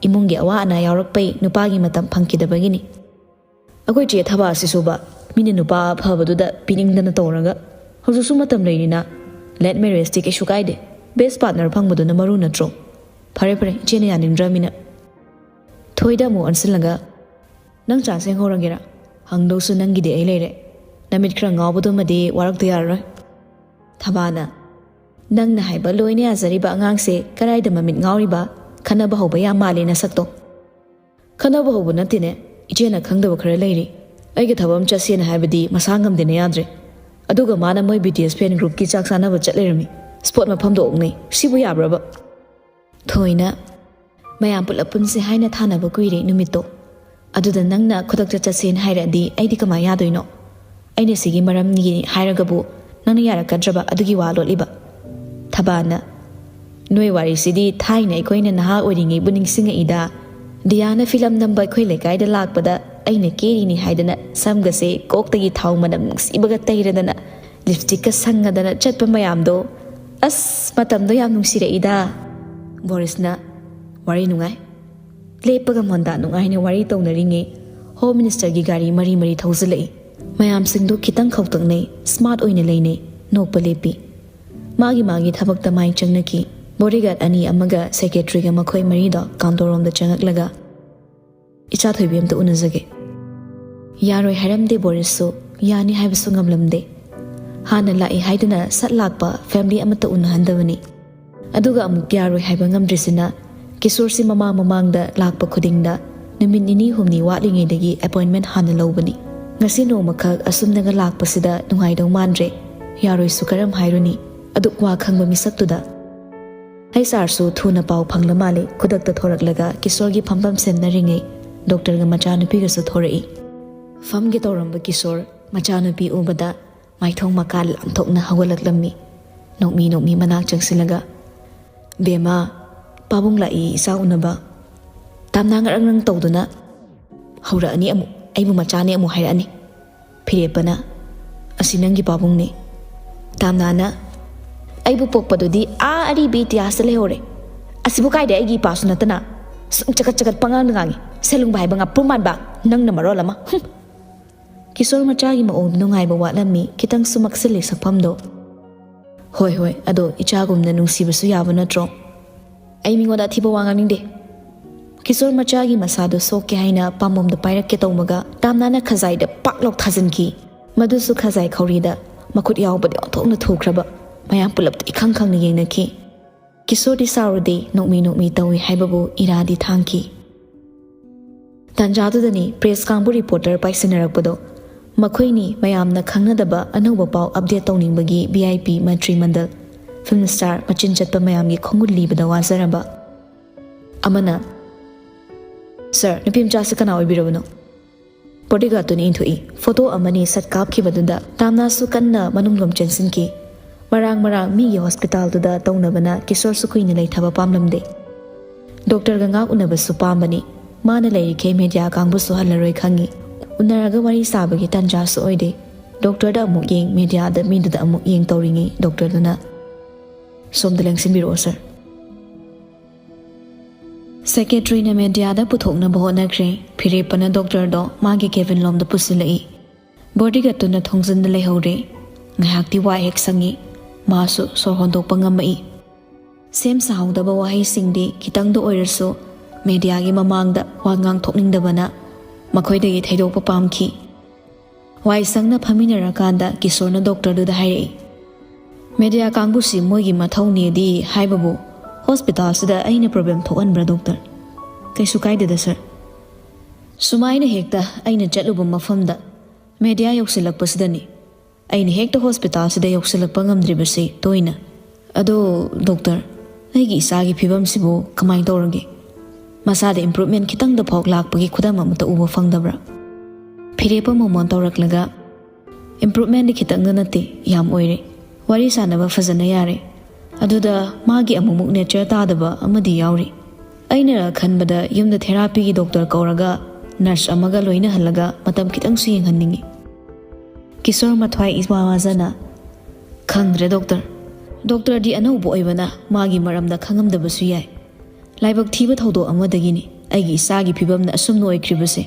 ꯏꯃꯨꯡꯒꯤ ꯑꯋꯥ ꯑꯅꯥ ꯌꯥꯎꯔꯛꯄꯩ ꯅꯨꯄꯥꯒꯤ ꯃꯇꯝ ꯐꯪꯈꯤꯗꯕꯒꯤꯅꯤ꯫ ꯑꯩꯈꯣꯏ ꯆꯦ ꯊꯕꯥꯁꯤꯁꯨꯕ ꯃꯤꯅ ꯅꯨꯄꯥ ꯑꯐꯕꯗꯨꯗ ꯄꯤꯅꯤꯡꯗꯅ ꯇꯧꯔꯒ, ꯍꯧꯖꯤꯛꯁꯨ ꯃꯇꯝ ꯂꯩꯔꯤꯅ ꯂꯦꯠ ꯃꯦꯔꯦꯖꯇꯤ ꯀꯩꯁꯨ ꯀꯥꯏꯗꯦ꯫ ꯕꯦꯁ ꯄꯥꯔꯠꯅꯔ ꯐꯪꯕꯗꯨꯅ ꯃꯔꯨ ꯅꯠꯇ꯭ꯔꯣ? ꯐꯔꯦ ꯐꯔꯦ, ꯏꯆꯦꯅ ꯌꯥꯅꯤꯡꯗ꯭ꯔꯃꯤꯅ꯫" ꯊꯣꯏꯗ ꯑꯃꯨꯛ ꯑꯣꯟꯁꯤꯜꯂꯒ, "ꯅꯪ ꯆꯥꯟꯁ ꯌꯦꯡꯍꯧꯔꯒꯦꯔꯥ?" ꯍꯪꯗꯧꯁꯨ ꯅꯪꯒꯤꯗꯤ ꯑꯩ ꯂꯩꯔꯦ꯫ ꯅꯃꯤꯠ ꯈꯔ ꯉꯥꯎꯕꯗꯨꯃꯗꯤ ꯋꯥꯔꯛꯇ ꯌꯥꯔꯔꯣꯏ꯫ ꯊꯕꯥꯅ, "ꯅꯪꯅ ꯍꯥꯏꯕ ꯂꯣꯏꯅ ꯌꯥꯖꯔꯤꯕ ꯑꯉꯥꯡꯁꯦ ꯀꯗꯥꯏꯗ ꯃꯃꯤꯠ ꯉꯥꯎꯔꯤꯕ? ꯈꯟꯅꯕ ꯍꯧꯕ ꯌꯥꯝ ꯃꯥꯜꯂꯦ ꯅꯁꯛꯇꯣ꯫" "ꯈꯟꯅꯕ ꯍꯧꯕ ꯅꯠꯇꯦꯅꯦ, ꯏꯆꯦꯅ ꯈꯪꯗꯕ ꯈꯔ ꯂꯩꯔꯤ꯫ ꯑꯩꯒ ꯊꯕꯛ ꯑꯃ ꯆꯠꯁꯦꯅ ꯍꯥꯏꯕꯗꯤ ꯃꯁꯥ ꯉꯝꯗꯦꯅ ꯌꯥꯗ꯭ꯔꯦ꯫ ꯑꯗꯨꯒ ꯃꯥꯅ ꯃꯣꯏ B T S fan groupꯀꯤ ꯆꯥꯛ ꯆꯥꯅꯕ ꯆꯠ ꯂꯩꯔꯝꯃꯤ꯫ Spot ꯃꯐꯝꯗꯣ ꯑꯣꯛꯅꯩ꯫ ꯁꯤꯕꯨ ꯌꯥꯕ꯭ꯔꯕ?" ꯊꯣꯏꯅ, "ꯃꯌꯥꯝ ꯄꯨꯂꯞ ꯄꯨꯟꯁꯦ ꯍꯥꯏꯅ ꯊꯥꯅꯕ ꯀꯨꯏꯔꯦ ꯅꯨꯃꯤꯠꯇꯣ꯫ ꯑꯗꯨꯗ ꯅꯪꯅ ꯈꯨꯗꯛꯇ ꯆꯠꯁꯦꯅ ꯍꯥꯏꯔꯛꯑꯗꯤ ꯑꯩꯗꯤ ꯀꯃꯥꯏ ꯌꯥꯗꯣꯏꯅꯣ? ꯑꯩꯅ ꯁꯤꯒꯤ ꯃꯔꯝꯅꯤ ꯍꯥꯏꯔꯒꯕꯨ ꯅꯪꯅ ꯌꯥꯔꯛꯀꯗ꯭ꯔꯕ ꯑꯗꯨꯒꯤ ꯋꯥ ꯂꯣꯠꯂꯤꯕ?" ꯊꯕꯥꯅ, "ꯅꯣꯏ ꯋꯥꯔꯤꯁꯤꯗꯤ ꯊꯥꯏꯅ ꯑꯩꯈꯣꯏꯅ ꯅꯍꯥ ꯑꯣꯏꯔꯤꯉꯩꯕꯨ ꯅꯤꯡꯁꯤꯡꯉꯛꯏꯗ꯫ ꯗꯤꯌꯥꯅ ꯐꯤꯂꯝ ꯅꯝꯕ ꯑꯩꯈꯣꯏ ꯂꯩꯀꯥꯏꯗ ꯂꯥꯛꯄꯗ ꯑꯩꯅ ꯀꯦꯔꯤꯅꯤ ꯍꯥꯏꯗꯅ ꯁꯝꯒꯁꯦ ꯀꯣꯛꯇꯒꯤ ꯊꯥꯎ ꯃꯅꯝ ꯅꯨꯡꯁꯤꯕꯒ ꯇꯩꯔꯗꯅ ꯂꯤꯞꯁꯇꯤꯛꯀ ꯁꯪꯉꯗꯅ ꯆꯠꯄ ꯃꯌꯥꯝꯗꯣ꯫ ꯑꯁ, ꯃꯇꯝꯗꯣ ꯌꯥꯝ ꯅꯨꯡꯁꯤꯔꯛꯏꯗ꯫" ꯕꯣꯔꯤꯁꯅ, "ꯋꯥꯔꯤ ꯅꯨꯡꯉꯥꯏ꯫" ꯂꯦꯞꯄꯒ ꯃꯣꯟꯗꯥ ꯅꯨꯡꯉꯥꯏꯅ ꯋꯥꯔꯤ ꯇꯧꯅꯔꯤꯉꯩ ꯍꯣꯝ ꯃꯤꯅꯤꯁꯇꯔꯒꯤ ꯒꯥꯔꯤ ꯃꯔꯤ ꯃꯔꯤ ꯊꯧꯖꯤꯜꯂꯛꯏ꯫ ꯃꯌꯥꯝꯁꯤꯡꯗꯨ ꯈꯤꯇꯪ ꯈꯧꯇꯛꯅꯩ, ꯁ꯭ꯃꯥꯔꯠ ꯑꯣꯏꯅ ꯂꯩꯅꯩ, ꯅꯣꯛꯄ ꯂꯦꯞꯄꯤ꯫ ꯃꯥꯒꯤ ꯃꯥꯒꯤ ꯊꯕꯛꯇ ꯃꯥꯏ ꯆꯪꯅꯈꯤ꯫ ꯕꯣꯗꯤꯒꯥꯔꯗ ꯑꯅꯤ ꯑꯃꯒ ꯁꯦꯀ꯭ꯔꯦꯇꯔꯤꯒ ꯃꯈꯣꯏ ꯃꯔꯤꯗꯣ ꯀꯥꯎꯟꯇꯔ ꯔꯣꯝꯗ ꯆꯪꯉꯛꯂꯒ, "ꯏꯆꯥ ꯊꯣꯏꯕꯤ ꯑꯝꯇ ꯎꯅꯖꯒꯦ꯫" ꯌꯥꯔꯣꯏ ꯍꯥꯏꯔꯝꯗꯦ ꯕꯣꯔꯤꯁꯁꯨ, ꯌꯥꯅꯤ ꯍꯥꯏꯕꯁꯨ ꯉꯝꯂꯝꯗꯦ꯫ ꯍꯥꯟꯅ ꯂꯥꯛꯏ ꯍꯥꯏꯗꯨꯅ ꯁꯠ ꯂꯥꯛꯄ ꯐꯦꯃꯤꯂꯤ ꯑꯃꯠꯇ ꯎꯅꯍꯟꯗꯕꯅꯤ꯫ ꯑꯗꯨꯒ ꯑꯃꯨꯛ ꯌꯥꯔꯣꯏ ꯍꯥꯏꯕ ꯉꯝꯗ꯭ꯔꯤꯁꯤꯅ, ꯀꯤꯁꯣꯔꯁꯤ ꯃꯃꯥꯡ ꯃꯃꯥꯡꯗ ꯂꯥꯛꯄ ꯈꯨꯗꯤꯡꯗ ꯅꯨꯃꯤꯠ ꯅꯤꯅꯤ ꯍꯨꯝꯅꯤ ꯋꯥꯠꯂꯤꯉꯩꯗꯒꯤ ꯑꯦꯄꯣꯏꯟꯃꯦꯟ ꯍꯥꯟꯅ ꯂꯧꯕꯅꯤ꯫ ꯉꯁꯤ ꯅꯣꯡꯃꯈꯛ ꯑꯁꯨꯝꯅꯒ ꯂꯥꯛꯄꯁꯤꯗ ꯅꯨꯡꯉꯥꯏꯗꯧ ꯃꯥꯟꯗ꯭ꯔꯦ꯫ ꯌꯥꯔꯣꯏꯁꯨ ꯀꯔꯝ ꯍꯥꯏꯔꯨꯅꯤ? ꯑꯗꯨꯛ ꯋꯥ ꯈꯪꯕ ꯃꯤꯁꯛꯇꯨꯗ꯫ ꯍꯩꯆ ꯑꯥꯔꯁꯨ ꯊꯨꯅ ꯄꯥꯎ ꯐꯪꯂ ꯃꯥꯜꯂꯦ꯫ ꯈꯨꯗꯛꯇ ꯊꯣꯔꯛꯂꯒ ꯀꯤꯁꯣꯔꯒꯤ ꯐꯝꯐꯝ ꯁꯦꯟꯅꯔꯤꯉꯩ ꯗꯣꯛꯇꯔꯒ ꯃꯆꯥꯅꯨꯄꯤꯒꯁꯨ ꯊꯣꯔꯛꯏ꯫ ꯐꯝꯒꯦ ꯇꯧꯔꯝꯕ ꯀꯤꯁꯣꯔ ꯃꯆꯥꯅꯨꯄꯤ ꯎꯕꯗ ꯃꯥꯏꯊꯣꯡ ꯃꯀꯥ ꯂꯥꯝꯊꯣꯛꯅ ꯍꯧꯒꯠꯂꯛꯂꯝꯃꯤ꯫ ꯅꯣꯛꯃꯤ ꯅꯣꯛꯃꯤ ꯃꯅꯥꯛ ꯆꯪꯁꯤꯜꯂꯒ, "ꯕꯦꯝꯃ, ꯄꯥꯕꯨꯡ ꯂꯥꯛꯏ ꯏꯆꯥ ꯎꯅꯕ꯫" ꯇꯥꯝꯅꯥ ꯉꯔꯪ ꯉꯔꯪ ꯇꯧꯗꯨꯅ, "ꯍꯧꯔꯛꯑꯅꯤ ꯑꯃꯨꯛ, ꯑꯩꯕꯨ ꯃꯆꯥꯅꯦ ꯑꯃꯨꯛ ꯍꯥꯏꯔꯛꯑꯅꯤ꯫" ꯐꯤꯔꯦꯞꯄꯅ, "ꯑꯁꯤ ꯅꯪꯒꯤ ꯄꯥꯕꯨꯡꯅꯦ꯫" ꯇꯥꯝꯅꯥꯅ, "ꯑꯩꯕꯨ ꯄꯣꯛꯄꯗꯨꯗꯤ ꯑꯥ ꯑꯔꯤꯕꯤ ꯏꯇꯤꯍꯥꯁꯇ ꯂꯩꯍꯧꯔꯦ꯫ ꯑꯁꯤꯕꯨ ꯀꯥꯏꯗ ꯑꯩꯒꯤ ꯏꯄꯥꯁꯨ ꯅꯠꯇꯅ? ꯁꯨꯝ ꯆꯀꯠ ꯆꯀꯠ ꯄꯉꯥꯡꯗ ꯉꯥꯡꯉꯤ꯫ ꯁꯦꯂꯨꯡꯕ ꯍꯥꯏꯕ ꯉꯥꯄ꯭ꯔꯨꯝ ꯃꯥꯟꯕ ꯅꯪꯅ ꯃꯔꯣꯜ ꯑꯃ꯫ ꯍꯨꯝ!" ꯀꯤꯁꯣꯔ ꯃꯆꯥꯒꯤ ꯃꯑꯣꯡꯗ ꯅꯨꯡꯉꯥꯏꯕ ꯋꯥꯠꯂꯝꯃꯤ꯫ ꯈꯤꯇꯪꯁꯨ ꯃꯛꯁꯤꯜꯂꯤ ꯁꯛꯐꯝꯗꯣ꯫ "ꯍꯣꯏ, ꯍꯣꯏ, ꯑꯗꯣ ꯏꯆꯥꯒꯨꯝꯅ ꯅꯨꯡꯁꯤꯕꯁꯨ ꯌꯥꯕ ꯅꯠꯇ꯭ꯔꯣ?" "ꯑꯩ ꯃꯤꯉꯣꯟꯗ ꯑꯊꯤꯕ ꯋꯥ ꯉꯥꯡꯅꯤꯡꯗꯦ꯫" ꯀꯤꯁꯣꯔ ꯃꯆꯥꯒꯤ ꯃꯁꯥꯗꯨ ꯁꯣꯛꯀꯦ ꯍꯥꯏꯅ ꯄꯥꯝꯕꯣꯝꯗ ꯄꯥꯏꯔꯛꯀꯦ ꯇꯧꯕꯒ ꯇꯥꯝꯅꯥꯅ ꯈꯖꯥꯏꯗ ꯄꯥꯛ ꯂꯥꯎ ꯊꯥꯖꯤꯟꯈꯤ꯫ ꯃꯗꯨꯁꯨ ꯈꯖꯥꯏ ꯈꯧꯔꯤꯗ ꯃꯈꯨꯠ ꯌꯥꯎꯕꯗꯤ ꯑꯣꯟꯊꯣꯛꯅ ꯊꯨꯈ꯭ꯔꯕ꯫ ꯃꯌꯥꯝ ꯄꯨꯂꯞꯇ ꯏꯈꯪ ꯈꯪꯅ ꯌꯦꯡꯅꯈꯤ꯫ ꯀꯤꯁꯣꯔꯗꯤ ꯁꯥꯎꯔꯨꯗꯦ, ꯅꯣꯛꯃꯤ ꯅꯣꯛꯃꯤ ꯇꯧꯏ ꯍꯥꯏꯕꯕꯨ ꯏꯔꯥꯗꯤ ꯊꯥꯡꯈꯤ꯫ ꯇꯥꯟꯖꯥꯗꯨꯗꯅꯤ ꯄ꯭ꯔꯦꯁ ꯀꯥꯡꯕꯨ ꯔꯤꯄꯣꯔꯇꯔ ꯄꯥꯏꯁꯤꯟꯅꯔꯛꯄꯗꯣ꯫ ꯃꯈꯣꯏꯅꯤ ꯃꯌꯥꯝꯅ ꯈꯪꯅꯗꯕ ꯑꯅꯧꯕ ꯄꯥꯎ ꯑꯞꯗꯦꯠ ꯇꯧꯅꯤꯡꯕꯒꯤ V I P, Mantri ꯃꯟꯗꯜ, film star, ꯃꯆꯤꯟ ꯆꯠꯄ ꯃꯌꯥꯝꯒꯤ ꯈꯣꯡꯒꯨꯜ ꯂꯤꯕꯗ ꯋꯥꯖꯔꯕ꯫ ꯑꯃꯅ, "ꯁꯥꯔ, ꯅꯨꯄꯤ ꯃꯆꯥꯁꯤ ꯀꯅꯥ ꯑꯣꯏꯕꯤꯔꯕꯅꯣ?" ꯕꯣꯗꯤꯒꯥꯔꯗꯇꯨꯅ ꯏꯟꯊꯣꯛꯏ꯫ ꯐꯣꯇꯣ ꯑꯃꯅꯤ ꯁꯠ ꯀꯥꯞꯈꯤꯕꯗꯨꯗ ꯇꯥꯝꯅꯥꯁꯨ ꯀꯟꯅ ꯃꯅꯨꯡꯂꯣꯝ ꯆꯦꯟꯁꯤꯟꯈꯤ꯫ ꯃꯔꯥꯡ ꯃꯔꯥꯡ ꯃꯤꯒꯤ ꯍꯣꯁꯄꯤꯇꯥꯜꯗꯨꯗ ꯇꯧꯅꯕꯅ ꯀꯤꯁꯣꯔꯁꯨ ꯀꯨꯏꯅ ꯂꯩꯊꯕ ꯄꯥꯝꯂꯝꯗꯦ꯫ ꯗꯣꯛꯇꯔꯒ ꯉꯥꯛ ꯎꯅꯕꯁꯨ ꯄꯥꯝꯕꯅꯤ꯫ ꯃꯥꯅ ꯂꯩꯔꯤꯈꯩ ꯃꯦꯗꯤꯌꯥ ꯀꯥꯡꯕꯨꯁꯨ ꯍꯜꯂꯔꯣꯏ ꯈꯪꯉꯤ꯫ ꯎꯅꯔꯒ ꯋꯥꯔꯤ ꯁꯥꯕꯒꯤ ꯇꯥꯟꯖꯥꯁꯨ ꯑꯣꯏꯗꯦ꯫ ꯗꯣꯛꯇꯔꯗ ꯑꯃꯨꯛ ꯌꯦꯡ, ꯃꯦꯗꯤꯌꯥꯗ, ꯃꯤꯗꯨꯗ ꯑꯃꯨꯛ ꯌꯦꯡ ꯇꯧꯔꯤꯉꯩ ꯗꯣꯛꯇꯔꯗꯨꯅ, "ꯁꯣꯝꯗ ꯂꯦꯡꯁꯤꯟꯕꯤꯔꯛꯑꯣ, ꯁꯥꯔ"꯫ ꯁꯦꯀ꯭ꯔꯦꯇꯔꯤꯅ ꯃꯦꯗꯤꯌꯥꯗ ꯄꯨꯊꯣꯛꯅꯕ ꯍꯣꯠꯅꯈ꯭ꯔꯦ꯫ ꯐꯤꯔꯦꯞꯄꯅ ꯗꯣꯛꯇꯔꯗꯣ ꯃꯥꯒꯤ ꯀꯦꯕꯤꯟ ꯂꯣꯝꯗ ꯄꯨꯁꯤꯜꯂꯛꯏ꯫ ꯕꯣꯗꯤꯒꯥꯔꯗꯇꯨꯅ ꯊꯣꯡꯖꯤꯟꯗ ꯂꯩꯍꯧꯔꯦ꯫ ꯉꯥꯏꯍꯥꯛꯇꯤ ꯋꯥ ꯍꯦꯛ ꯁꯪꯉꯤ꯫ ꯃꯥꯁꯨ ꯁꯣꯔ ꯍꯣꯟꯗꯣꯛꯄ ꯉꯝꯃꯛꯏ꯫ ꯁꯦꯝ ꯁꯥꯍꯧꯗꯕ ꯋꯥꯍꯩꯁꯤꯡꯗꯤ ꯈꯤꯇꯪꯗ ꯑꯣꯏꯔꯁꯨ ꯃꯦꯗꯤꯌꯥꯒꯤ ꯃꯃꯥꯡꯗ ꯋꯥ ꯉꯥꯡꯊꯣꯛꯅꯤꯡꯗꯕꯅ ꯃꯈꯣꯏꯗꯒꯤ ꯊꯩꯗꯣꯛꯄ ꯄꯥꯝꯈꯤ꯫ ꯋꯥꯏ ꯁꯪꯅ ꯐꯝꯃꯤꯟꯅꯔꯀꯥꯟꯗ ꯀꯤꯁꯣꯔꯅ ꯗꯣꯛꯇꯔꯗꯨꯗ ꯍꯥꯏꯔꯛꯏ, "ꯃꯦꯗꯤꯌꯥ ꯀꯥꯡꯕꯨꯁꯤ ꯃꯣꯏꯒꯤ ꯃꯊꯧꯅꯦꯗꯤ ꯍꯥꯏꯕꯕꯨ ꯍꯣꯁꯄꯤꯇꯥꯜꯁꯤꯗ ꯑꯩꯅ ꯄ꯭ꯔꯣꯕ꯭ꯂꯦꯝ ꯊꯣꯛꯍꯟꯕ꯭ꯔꯥ ꯗꯣꯛꯇꯔ? ꯀꯩꯁꯨ ꯀꯥꯏꯗꯦꯗ ꯁꯥꯔ꯫ ꯁꯨꯃꯥꯏꯅ ꯍꯦꯛꯇ ꯑꯩꯅ ꯆꯠꯂꯨꯕ ꯃꯐꯝꯗ ꯃꯦꯗꯤꯌꯥ ꯌꯧꯁꯤꯜꯂꯛꯄꯁꯤꯗꯅꯤ ꯑꯩꯅ ꯍꯦꯛꯇ ꯍꯣꯁꯄꯤꯇꯥꯜꯁꯤꯗ ꯌꯧꯁꯤꯜꯂꯛꯄ ꯉꯝꯗ꯭ꯔꯤꯕꯁꯤ ꯇꯣꯏꯅ꯫ ꯑꯗꯣ ꯗꯣꯛꯇꯔ, ꯑꯩꯒꯤ ꯏꯆꯥꯒꯤ ꯐꯤꯕꯝꯁꯤꯕꯨ ꯀꯃꯥꯏꯅ ꯇꯧꯔꯒꯦ? ꯃꯁꯥꯗ ꯏꯝꯄ꯭ꯔꯨꯚꯃꯦꯟ ꯈꯤꯇꯪꯗ ꯐꯥꯎ ꯂꯥꯛꯄꯒꯤ ꯈꯨꯗꯝ ꯑꯃꯠꯇ ꯎꯕ ꯐꯪꯗꯕ꯭ꯔꯥ?" ꯐꯤꯔꯦꯞꯄ ꯃꯣꯃꯣꯟ ꯇꯧꯔꯛꯂꯒ, "ꯏꯝꯄ꯭ꯔꯨꯚꯃꯦꯟꯗꯤ ꯈꯤꯇꯪꯗ ꯅꯠꯇꯦ, ꯌꯥꯝ ꯑꯣꯏꯔꯦ꯫ ꯋꯥꯔꯤ ꯁꯥꯟꯅꯕ ꯐꯖꯅ ꯌꯥꯔꯦ꯫ ꯑꯗꯨꯗ ꯃꯥꯒꯤ ꯑꯃꯨꯛꯃꯨꯛ ꯅꯦꯆꯔ ꯇꯥꯗꯕ ꯑꯃꯗꯤ ꯌꯥꯎꯔꯤ꯫ ꯑꯩꯅ ꯈꯟꯕꯗ ꯌꯨꯝꯗ ꯊꯦꯔꯥꯄꯤꯒꯤ ꯗꯣꯛꯇꯔ ꯀꯧꯔꯒ ꯅꯔꯁ ꯑꯃꯒ ꯂꯣꯏꯅꯍꯜꯂꯒ ꯃꯇꯝ ꯈꯤꯇꯪꯁꯨ ꯌꯦꯡꯍꯟꯅꯤꯡꯉꯤ"꯫ ꯀꯤꯁꯣꯔ ꯃꯊ꯭ꯋꯥꯏ ꯏꯋꯥ ꯋꯥꯖꯅ, "ꯈꯪꯗ꯭ꯔꯦ ꯗꯣꯛꯇꯔ꯫ ꯗꯣꯛꯇꯔꯗꯤ ꯑꯅꯧꯕ ꯑꯣꯏꯕꯅ ꯃꯥꯒꯤ ꯃꯔꯝꯗ ꯈꯪꯉꯝꯗꯕꯁꯨ ꯌꯥꯏ꯫ ꯂꯥꯏꯕꯛ ꯊꯤꯕ ꯊꯧꯗꯣꯛ ꯑꯃꯗꯒꯤꯅꯤ ꯑꯩꯒꯤ ꯏꯆꯥꯒꯤ ꯐꯤꯕꯝꯅ ꯑꯁꯨꯝꯅ ꯑꯣꯏꯈ꯭ꯔꯤꯕꯁꯦ꯫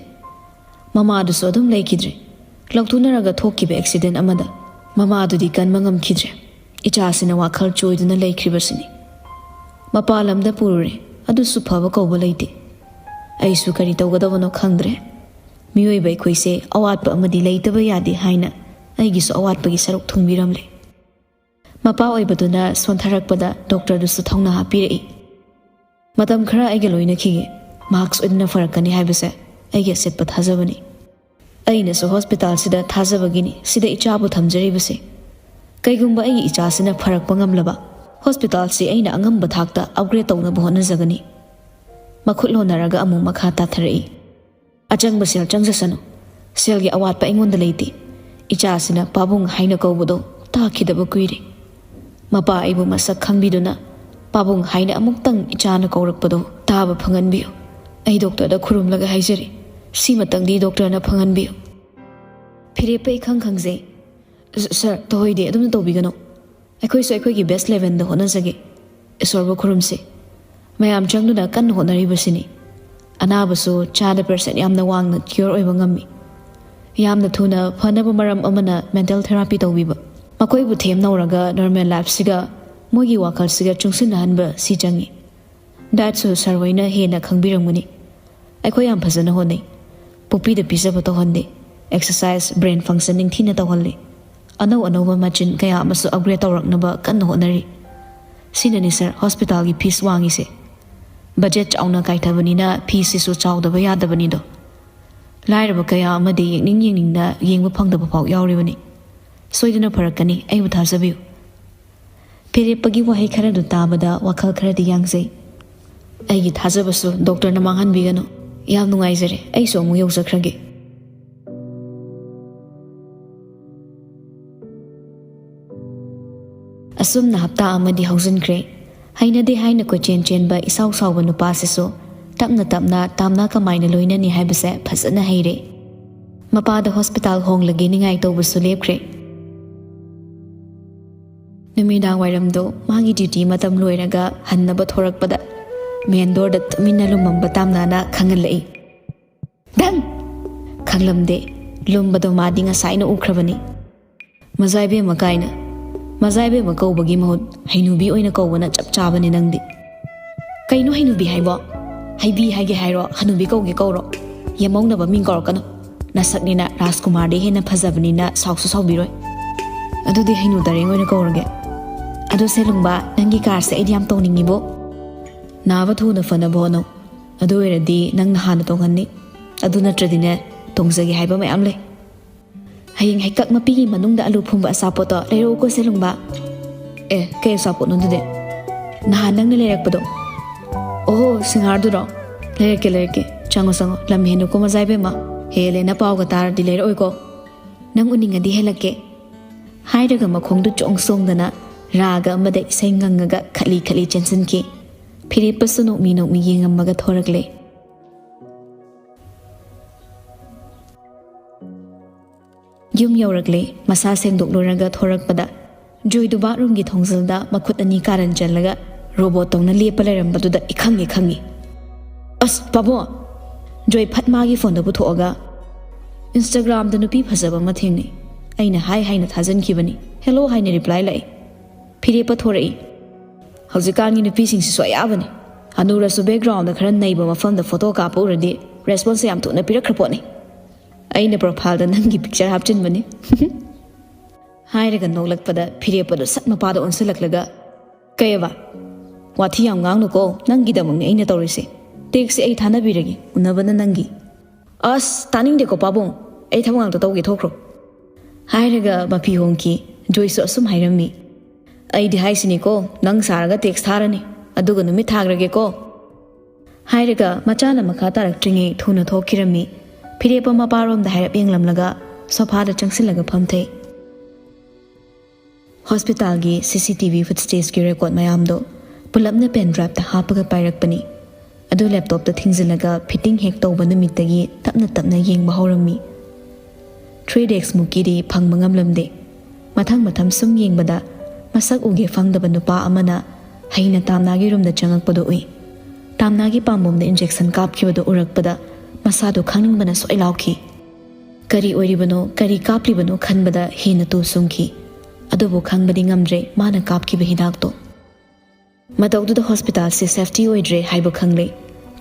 ꯃꯃꯥꯗꯨꯁꯨ ꯑꯗꯨꯝ ꯂꯩꯈꯤꯗ꯭ꯔꯦ꯫ ꯂꯧꯊꯣꯛꯅꯔꯒ ꯊꯣꯛꯈꯤꯕ ꯑꯦꯛꯁꯤꯗꯦꯟ ꯑꯃꯗ ꯃꯃꯥꯗꯨꯗꯤ ꯀꯟꯕ ꯉꯝꯈꯤꯗ꯭ꯔꯦ꯫ ꯏꯆꯥꯁꯤꯅ ꯋꯥꯈꯜ ꯆꯣꯏꯗꯨꯅ ꯂꯩꯈ꯭ꯔꯤꯕꯁꯤꯅꯤ꯫ ꯃꯄꯥꯟ ꯂꯝꯗ ꯄꯨꯔꯨꯔꯦ, ꯑꯗꯨꯁꯨ ꯐꯕ ꯀꯧꯕ ꯂꯩꯇꯦ꯫ ꯑꯩꯁꯨ ꯀꯔꯤ ꯇꯧꯒꯗꯕꯅꯣ ꯈꯪꯗ꯭ꯔꯦ꯫ ꯃꯤꯑꯣꯏꯕ ꯑꯩꯈꯣꯏꯁꯦ ꯑꯋꯥꯠꯄ ꯑꯃꯗꯤ ꯂꯩꯇꯕ ꯌꯥꯗꯦ ꯍꯥꯏꯅ ꯑꯩꯒꯤꯁꯨ ꯑꯋꯥꯠꯄꯒꯤ ꯁꯔꯨꯛ ꯊꯨꯡꯕꯤꯔꯝꯂꯦ꯫ ꯃꯄꯥ ꯑꯣꯏꯕꯗꯨꯅ ꯁꯣꯟꯊꯔꯛꯄꯗ ꯗꯣꯛꯇꯔꯗꯨꯁꯨ ꯊꯧꯅꯥ ꯍꯥꯞꯄꯤꯔꯛꯏ꯫ ꯃꯇꯝ ꯈꯔ ꯑꯩꯒ ꯂꯣꯏꯅꯈꯤꯒꯦ꯫ ꯃꯍꯥꯛ ꯁꯣꯏꯗꯅ ꯐꯔꯛꯀꯅꯤ ꯍꯥꯏꯕꯁꯦ ꯑꯩꯒꯤ ꯑꯆꯦꯠꯄ ꯊꯥꯖꯕꯅꯤ꯫ ꯑꯩꯅꯁꯨ ꯍꯣꯁꯄꯤꯇꯥꯜꯁꯤꯗ ꯊꯥꯖꯕꯒꯤꯅꯤ ꯁꯤꯗ ꯏꯆꯥꯕꯨ ꯊꯝꯖꯔꯤꯕꯁꯦ꯫ ꯀꯩꯒꯨꯝꯕ ꯑꯩꯒꯤ ꯏꯆꯥꯁꯤꯅ ꯐꯔꯛꯄ ꯉꯝꯂꯕ, ꯍꯣꯁꯄꯤꯇꯥꯜꯁꯤ ꯑꯩꯅ ꯑꯉꯝꯕ ꯊꯥꯛꯇ ꯑꯞꯒ꯭ꯔꯦꯗ ꯇꯧꯅꯕ ꯍꯣꯠꯅꯖꯒꯅꯤ꯫ ꯃꯈꯨꯠ ꯍꯣꯟꯅꯔꯒ ꯑꯃꯨꯛ ꯃꯈꯥ ꯇꯥꯊꯔꯛꯏ꯫ ꯑꯆꯪꯕ ꯁꯦꯜ ꯆꯪꯖꯁꯅꯨ꯫ ꯁꯦꯜꯒꯤ ꯑꯋꯥꯠꯄ ꯑꯩꯉꯣꯟꯗ ꯂꯩꯇꯦ꯫ ꯏꯆꯥꯁꯤꯅ ꯄꯥꯕꯨꯡ ꯍꯥꯏꯅ ꯀꯧꯕꯗꯣ ꯇꯥꯈꯤꯗꯕ ꯀꯨꯏꯔꯦ꯫ ꯃꯄꯥ ꯑꯩꯕꯨ ꯃꯁꯛ ꯈꯪꯕꯤꯗꯨꯅ ꯄꯥꯕꯨꯡ ꯍꯥꯏꯅ ꯑꯃꯨꯛꯇꯪ ꯏꯆꯥꯅ ꯀꯧꯔꯛꯄꯗꯣ ꯇꯥꯕ ꯐꯪꯍꯟꯕꯤꯌꯨ꯫ ꯑꯩ ꯗꯣꯛꯇꯔꯗ ꯈꯨꯔꯨꯝꯂꯒ ꯍꯥꯏꯖꯔꯤ, ꯁꯤꯃꯇꯪꯗꯤ ꯗꯣꯛꯇꯔꯅ ꯐꯪꯍꯟꯕꯤꯌꯨ꯫ ꯐꯤꯔꯦꯞꯄ ꯏꯈꯪ ꯈꯪꯖꯩ꯫ ꯁ-, ꯁꯥꯔ, ꯇꯧꯍꯩꯗꯦ, ꯑꯗꯨꯝꯅ ꯇꯧꯕꯤꯒꯅꯨ꯫ ꯑꯩꯈꯣꯏꯁꯨ ꯑꯩꯈꯣꯏꯒꯤ ꯕꯦꯁ ꯂꯦꯚꯦꯜꯗ ꯍꯣꯠꯅꯖꯒꯦ꯫ ꯏꯁꯣꯔꯕꯨ ꯈꯨꯔꯨꯝꯁꯤ꯫ ꯃꯌꯥꯝ ꯆꯪꯗꯨꯅ ꯀꯟꯅ ꯍꯣꯠꯅꯔꯤꯕꯁꯤꯅꯤ꯫ ꯑꯅꯥꯕꯁꯨ ꯆꯥꯗ ꯄꯔꯁꯦꯟ ꯌꯥꯝꯅ ꯋꯥꯡꯅ ꯀ꯭ꯌꯣꯔ ꯑꯣꯏꯕ ꯉꯝꯃꯤ꯫ ꯌꯥꯝꯅ ꯊꯨꯅ ꯐꯅꯕ ꯃꯔꯝ ꯑꯃꯅ ꯃꯦꯟꯇꯦꯜ ꯊꯦꯔꯥꯄꯤ ꯇꯧꯕꯤꯕ꯫ ꯃꯈꯣꯏꯕꯨ ꯊꯦꯝꯅꯧꯔꯒ ꯅꯣꯔꯃꯦꯜ ꯂꯥꯏꯐꯁꯤꯒ ꯃꯣꯏꯒꯤ ꯋꯥꯈꯜꯁꯤꯒ ꯆꯨꯡꯁꯤꯟꯅꯍꯟꯕ ꯁꯤ ꯆꯪꯉꯤ꯫ ꯗꯥꯏꯠꯁꯨ ꯁꯥꯔ ꯍꯣꯏꯅ ꯍꯦꯟꯅ ꯈꯪꯕꯤꯔꯝꯒꯅꯤ꯫ ꯑꯩꯈꯣꯏ ꯌꯥꯝ ꯐꯖꯅ ꯍꯣꯠꯅꯩ꯫ ꯄꯣꯛꯄꯤꯗ ꯄꯤꯖꯕ ꯇꯧꯍꯟꯗꯦ꯫ ꯑꯦꯛꯁꯔꯁꯥꯏꯁ, ꯕ꯭ꯔꯦꯟ ꯐꯪꯁꯟ ꯅꯤꯡꯊꯤꯅ ꯇꯧꯍꯜꯂꯤ꯫ ꯑꯅꯧ ꯑꯅꯧꯕ ꯃꯦꯆꯤꯟ ꯀꯌꯥ ꯑꯃꯁꯨ ꯑꯞꯒ꯭ꯔꯦꯗ ꯇꯧꯔꯛꯅꯕ ꯀꯟꯅ ꯍꯣꯠꯅꯔꯤ꯫ ꯁꯤꯅꯅꯤ ꯁꯥꯔ ꯍꯣꯁꯄꯤꯇꯥꯜꯒꯤ ꯐꯤꯁ ꯋꯥꯡꯉꯤꯁꯦ꯫ ꯕꯖꯦꯠ ꯆꯥꯎꯅ ꯀꯥꯏꯊꯕꯅꯤꯅ ꯐꯤꯁꯤꯁꯨ ꯆꯥꯎꯗꯕ ꯌꯥꯗꯕꯅꯤꯗꯣ꯫ ꯂꯥꯏꯔꯕ ꯀꯌꯥ ꯑꯃꯗꯤ ꯌꯦꯡꯅꯤꯡ ꯌꯦꯡꯅꯤꯡꯅ ꯌꯦꯡꯕ ꯐꯪꯗꯕ ꯐꯥꯎ ꯌꯥꯎꯔꯤꯕꯅꯤ꯫ ꯁꯣꯏꯗꯅ ꯐꯔꯛꯀꯅꯤ, ꯑꯩꯕꯨ ꯊꯥꯖꯕꯤꯌꯨ꯫ ꯐꯤꯔꯦꯞꯄꯒꯤ ꯋꯥꯍꯩ ꯈꯔꯗꯨ ꯇꯥꯕꯗ ꯋꯥꯈꯜ ꯈꯔꯗꯤ ꯌꯥꯡꯖꯩ꯫ ꯑꯩꯒꯤ ꯊꯥꯖꯕꯁꯨ ꯗꯣꯛꯇꯔꯅ ꯃꯥꯡꯍꯟꯕꯤꯒꯅꯨ꯫ ꯌꯥꯝ ꯅꯨꯡꯉꯥꯏꯖꯔꯦ, ꯑꯩꯁꯨ ꯑꯃꯨꯛ ꯌꯧꯖꯈ꯭ꯔꯒꯦ꯫ ꯑꯁꯨꯝꯅ ꯍꯞꯇꯥ ꯑꯃꯗꯤ ꯍꯧꯖꯤꯟꯈ꯭ꯔꯦ꯫ ꯍꯩꯅꯗꯦ ꯍꯥꯏꯅ ꯀꯣꯏꯆꯦꯟ ꯆꯦꯟꯕ ꯏꯁꯥꯎ ꯁꯥꯎꯕ ꯅꯨꯄꯥꯁꯤꯁꯨ ꯇꯞꯅ ꯇꯞꯅ ꯇꯥꯝꯅ ꯀꯃꯥꯏꯅ ꯂꯣꯏꯅꯅꯤ ꯍꯥꯏꯕꯁꯦ ꯐꯖꯅ ꯍꯩꯔꯦ꯫ ꯃꯄꯥꯗ ꯍꯣꯁꯄꯤꯇꯥꯜ ꯍꯣꯡꯂꯒꯦ ꯅꯤꯡꯉꯥꯏ ꯇꯧꯕꯁꯨ ꯂꯦꯞꯈ꯭ꯔꯦ꯫ ꯅꯨꯃꯤꯗꯥꯡ ꯋꯥꯏꯔꯝꯗꯣ ꯃꯥꯒꯤ ꯗ꯭ꯌꯨꯇꯤ ꯃꯇꯝ ꯂꯣꯏꯔꯒ ꯍꯟꯅꯕ ꯊꯣꯔꯛꯄꯗ ꯃꯦꯟ ꯗꯣꯔꯗ ꯇꯨꯃꯤꯟꯅ ꯂꯨꯝꯃꯝꯕ ꯇꯥꯝꯅꯥꯅ ꯈꯪꯍꯜꯂꯛꯏ꯫ "ꯗꯟ!" ꯈꯪꯂꯝꯗꯦ꯫ ꯂꯨꯝꯕꯗꯣ ꯃꯥꯗꯤ ꯉꯁꯥꯏꯅ ꯎꯈ꯭ꯔꯕꯅꯤ꯫ "ꯃꯖꯥꯏꯕꯦꯝꯃ" ꯀꯥꯏꯅ꯫ ꯃꯖꯥꯏꯕꯦꯝꯃ ꯀꯧꯕꯒꯤ ꯃꯍꯨꯠ ꯍꯩꯅꯨꯕꯤ ꯑꯣꯏꯅ ꯀꯧꯕꯅ ꯆꯞ ꯆꯥꯕꯅꯤ ꯅꯪꯗꯤ꯫ "ꯀꯩꯅꯣ ꯍꯩꯅꯨꯕꯤ ꯍꯥꯏꯕꯣ?" ꯍꯩꯕꯤ ꯍꯥꯏꯒꯦ ꯍꯥꯏꯔꯣ, ꯍꯅꯨꯕꯤ ꯀꯧꯒꯦ ꯀꯧꯔꯣ, ꯌꯦꯃꯧꯅꯕ ꯃꯤꯡ ꯀꯧꯔꯛꯀꯅꯨ꯫ ꯅꯁꯛꯅꯤꯅ ꯔꯥꯖꯀꯨꯃꯥꯔꯗꯤ ꯍꯦꯟꯅ ꯐꯖꯕꯅꯤꯅ ꯁꯥꯎꯁꯨ ꯁꯥꯎꯕꯤꯔꯣꯏ꯫ ꯑꯗꯨꯗꯤ ꯍꯩꯅꯨ ꯇꯔꯦꯡ ꯑꯣꯏꯅ ꯀꯧꯔꯒꯦ꯫ ꯑꯗꯣ ꯁꯦꯂꯨꯡꯕ, ꯅꯪꯒꯤ ꯀꯥꯔꯁꯦ ꯑꯩꯗꯤ ꯌꯥꯝ ꯇꯣꯡꯅꯤꯡꯉꯤꯕꯣ꯫ ꯅꯥꯕ ꯊꯨꯅ ꯐꯅꯕ ꯍꯣꯠꯅꯧ꯫ ꯑꯗꯨ ꯑꯣꯏꯔꯗꯤ ꯅꯪꯅ ꯍꯥꯟꯅ ꯇꯣꯡꯍꯟꯅꯤ꯫ ꯑꯗꯨ ꯅꯠꯇ꯭ꯔꯗꯤꯅꯦ, ꯇꯣꯡꯖꯒꯦ ꯍꯥꯏꯕ ꯃꯌꯥꯝ ꯂꯩ꯫ ꯍꯌꯦꯡ ꯍꯩꯀꯛ ꯃꯄꯤꯒꯤ ꯃꯅꯨꯡꯗ ꯑꯂꯨ ꯐꯨꯝꯕ ꯑꯆꯥꯄꯣꯠꯇꯣ ꯂꯩꯔꯛꯎꯀꯣ ꯁꯦꯂꯨꯡꯕ꯫ ꯑꯦ, ꯀꯩ ꯑꯆꯥꯄꯣꯠꯅꯣ ꯑꯗꯨꯗꯤ? ꯅꯍꯥꯟ ꯅꯪꯅ ꯂꯩꯔꯛꯄꯗꯣ꯫ ꯑꯣꯍꯣ, ꯁꯤꯡꯍꯥꯔꯗꯨꯔꯣ? ꯂꯩꯔꯛꯀꯦ, ꯂꯩꯔꯛꯀꯦ꯫ ꯆꯪꯉꯣ, ꯆꯪꯉꯣ꯫ ꯂꯝ ꯍꯦꯟꯅꯨꯀꯣ ꯃꯖꯥꯏꯕꯦꯝꯃ꯫ ꯍꯦꯜꯂꯦꯅ ꯄꯥꯎꯒ ꯇꯥꯔꯗꯤ ꯂꯩꯔꯛꯑꯣꯏꯀꯣ꯫ ꯅꯪ ꯎꯅꯤꯡꯉꯗꯤ ꯍꯦꯜꯂꯛꯀꯦ꯫ ꯍꯥꯏꯔꯒ ꯃꯈꯣꯡꯗꯨ ꯆꯣꯡ ꯆꯣꯡꯗꯅ ꯔꯥꯒ ꯑꯃꯗ ꯏꯁꯩ ꯉꯪꯉꯒ ꯈꯠꯂꯤ ꯈꯠꯂꯤ ꯆꯦꯟꯁꯤꯟꯈꯤ꯫ ꯐꯤꯔꯦꯞꯄꯁꯨ ꯅꯣꯛꯃꯤ ꯅꯣꯛꯃꯤ ꯌꯦꯡꯉꯝꯃꯒ ꯊꯣꯔꯛꯂꯦ꯫ ꯌꯨꯝ ꯌꯧꯔꯛꯂꯦ꯫ ꯃꯁꯥ ꯁꯦꯡꯗꯣꯛꯂꯨꯔꯒ ꯊꯣꯔꯛꯄꯗ ꯖꯣꯏꯗꯨ ꯕꯥꯠꯔꯨꯝꯒꯤ ꯊꯣꯡꯖꯤꯜꯗ ꯃꯈꯨꯠ ꯑꯅꯤ ꯀꯥꯔꯟ ꯆꯜꯂꯒ ꯔꯣꯕꯣꯠ ꯇꯧꯅ ꯂꯦꯞꯄ ꯂꯩꯔꯝꯕꯗꯨꯗ ꯏꯈꯪ ꯏꯈꯪꯉꯤ꯫ "ꯑꯁ, ꯄꯥꯕꯨꯡ!" ꯖꯣꯏ ꯐꯠ ꯃꯥꯒꯤ ꯐꯣꯟꯗꯨ ꯄꯨꯊꯣꯛꯑꯒ, "ꯏꯟꯁꯇꯥꯒ꯭ꯔꯥꯝꯗ ꯅꯨꯄꯤ ꯐꯖꯕ ꯑꯃ ꯊꯦꯡꯅꯩ꯫ ꯑꯩꯅ ꯍꯥꯏ ꯍꯥꯏꯅ ꯊꯥꯖꯤꯟꯈꯤꯕꯅꯤ꯫ ꯍꯦꯜꯂꯣ ꯍꯥꯏꯅ ꯔꯤꯄ꯭ꯂꯥꯏ ꯂꯥꯛꯏ꯫ ꯐꯤꯔꯦꯞꯄ ꯊꯣꯔꯛꯏ꯫ ꯍꯧꯖꯤꯛꯀꯥꯟꯒꯤ ꯅꯨꯄꯤꯁꯤꯡꯁꯤꯁꯨ ꯑꯌꯥꯕꯅꯤ꯫ ꯍꯅꯨꯔꯁꯨ ꯕꯦꯛꯒ꯭ꯔꯥꯎꯟꯗ ꯈꯔ ꯅꯩꯕ ꯃꯐꯝꯗ ꯐꯣꯇꯣ ꯀꯥꯞꯄ ꯎꯔꯗꯤ ꯔꯦꯁꯄꯣꯟꯁꯁꯦ ꯌꯥꯝ ꯊꯨꯅ ꯄꯤꯔꯛꯈ꯭ꯔ ꯄꯣꯠꯅꯤ꯫ ꯑꯩꯅ ꯄ꯭ꯔꯣꯐꯥꯏꯜꯗ ꯅꯪꯒꯤ ꯄꯤꯛꯆꯔ ꯍꯥꯞꯆꯤꯟꯕꯅꯤ꯫" ꯍꯥꯏꯔꯒ ꯅꯣꯛꯂꯛꯄꯗ ꯐꯤꯔꯦꯞꯄꯗꯣ ꯁꯠ ꯃꯄꯥꯗ ꯑꯣꯟꯁꯤꯜꯂꯛꯂꯒ, "ꯀꯩꯑꯕ? ꯋꯥꯊꯤ ꯌꯥꯝ ꯉꯥꯡꯅꯨꯀꯣ, ꯅꯪꯒꯤꯗꯃꯛꯅꯤ ꯑꯩꯅ ꯇꯧꯔꯤꯁꯦ꯫ ꯇꯦꯛꯁꯁꯦ ꯑꯩ ꯊꯥꯅꯕꯤꯔꯒꯦ, ꯎꯅꯕꯅ ꯅꯪꯒꯤ꯫" "ꯑꯁ, ꯇꯥꯅꯤꯡꯗꯦꯀꯣ ꯄꯥꯕꯨꯡ, ꯑꯩ ꯊꯕꯛ ꯉꯥꯛꯇ ꯇꯧꯒꯦ, ꯊꯣꯛꯈ꯭ꯔꯣ꯫" ꯍꯥꯏꯔꯒ ꯃꯄꯤ ꯍꯣꯡꯈꯤ꯫ ꯖꯣꯏꯁꯨ ꯑꯁꯨꯝ ꯍꯥꯏꯔꯝꯃꯤ, "ꯑꯩꯗꯤ ꯍꯥꯏꯁꯤꯅꯤꯀꯣ, ꯅꯪ ꯁꯥꯔꯒ ꯇꯦꯛꯁ ꯊꯥꯔꯅꯤ, ꯑꯗꯨꯒ ꯅꯨꯃꯤꯠ ꯊꯥꯈ꯭ꯔꯒꯦꯀꯣ꯫" ꯍꯥꯏꯔꯒ ꯃꯆꯥꯅ ꯃꯈꯥ ꯇꯥꯔꯛꯇ꯭ꯔꯤꯉꯩ ꯊꯨꯅ ꯊꯣꯛꯈꯤꯔꯝꯃꯤ꯫ ꯐꯤꯔꯦꯞꯄ ꯃꯄꯥꯔꯣꯝꯗ ꯍꯥꯏꯔꯞ ꯌꯦꯡꯂꯝꯂꯒ ꯁꯣꯐꯥꯗ ꯆꯪꯁꯤꯜꯂꯒ ꯐꯝꯊꯩ꯫ ꯍꯣꯁꯄꯤꯇꯥꯜꯒꯤ ꯁꯤ ꯁꯤ ꯇꯤ ꯚꯤ ꯐꯨꯠꯁꯇꯦꯖꯀꯤ ꯔꯦꯀꯣꯔꯗ ꯃꯌꯥꯝꯗꯣ ꯄꯨꯂꯞꯅ ꯄꯦꯟ ꯗ꯭ꯔꯥꯏꯚꯇ ꯍꯥꯞꯄꯒ ꯄꯥꯏꯔꯛꯄꯅꯤ꯫ ꯑꯗꯨ ꯂꯦꯞꯇꯣꯞꯇ ꯊꯤꯡꯖꯤꯜꯂꯒ ꯐꯤꯠꯇꯤꯡ ꯍꯦꯛ ꯇꯧꯕ ꯅꯨꯃꯤꯠꯇꯒꯤ ꯇꯞꯅ ꯇꯞꯅ ꯌꯦꯡꯕ ꯍꯧꯔꯝꯃꯤ꯫ ꯊ꯭ꯔꯤ ꯗꯦꯛꯁꯃꯨꯛꯀꯤꯗꯤ ꯐꯪꯕ ꯉꯝꯂꯝꯗꯦ꯫ ꯃꯊꯪ ꯃꯊꯪ ꯁꯨꯝ ꯌꯦꯡꯕꯗ ꯃꯁꯛ ꯎꯒꯦ ꯐꯪꯗꯕ ꯅꯨꯄꯥ ꯑꯃꯅ ꯍꯩꯅ ꯇꯥꯝꯅꯥꯒꯤ ꯔꯨꯝꯗ ꯆꯪꯉꯛꯄꯗꯨ ꯎꯏ꯫ ꯇꯥꯝꯅꯥꯒꯤ ꯄꯥꯝꯕꯣꯝꯗ ꯏꯟꯖꯦꯛꯁꯟ ꯀꯥꯞꯈꯤꯕꯗꯨ ꯎꯔꯛꯄꯗ ꯃꯁꯥꯗꯨ ꯈꯪꯅꯤꯡꯕꯅ ꯁꯣꯏ ꯂꯥꯎꯈꯤ꯫ ꯀꯔꯤ ꯑꯣꯏꯔꯤꯕꯅꯣ, ꯀꯔꯤ ꯀꯥꯞꯂꯤꯕꯅꯣ ꯈꯟꯕꯗ ꯍꯦꯟꯅ ꯇꯨ ꯁꯨꯝꯈꯤ꯫ ꯑꯗꯨꯕꯨ ꯈꯪꯕꯗꯤ ꯉꯝꯗ꯭ꯔꯦ ꯃꯥꯅ ꯀꯥꯞꯈꯤꯕ ꯍꯤꯗꯥꯛꯇꯣ꯫ ꯃꯇꯧꯗꯨꯗ ꯍꯣꯁꯄꯤꯇꯥꯜꯁꯤ ꯁꯦꯐꯇꯤ ꯑꯣꯏꯗ꯭ꯔꯦ ꯍꯥꯏꯕ ꯈꯪꯂꯦ꯫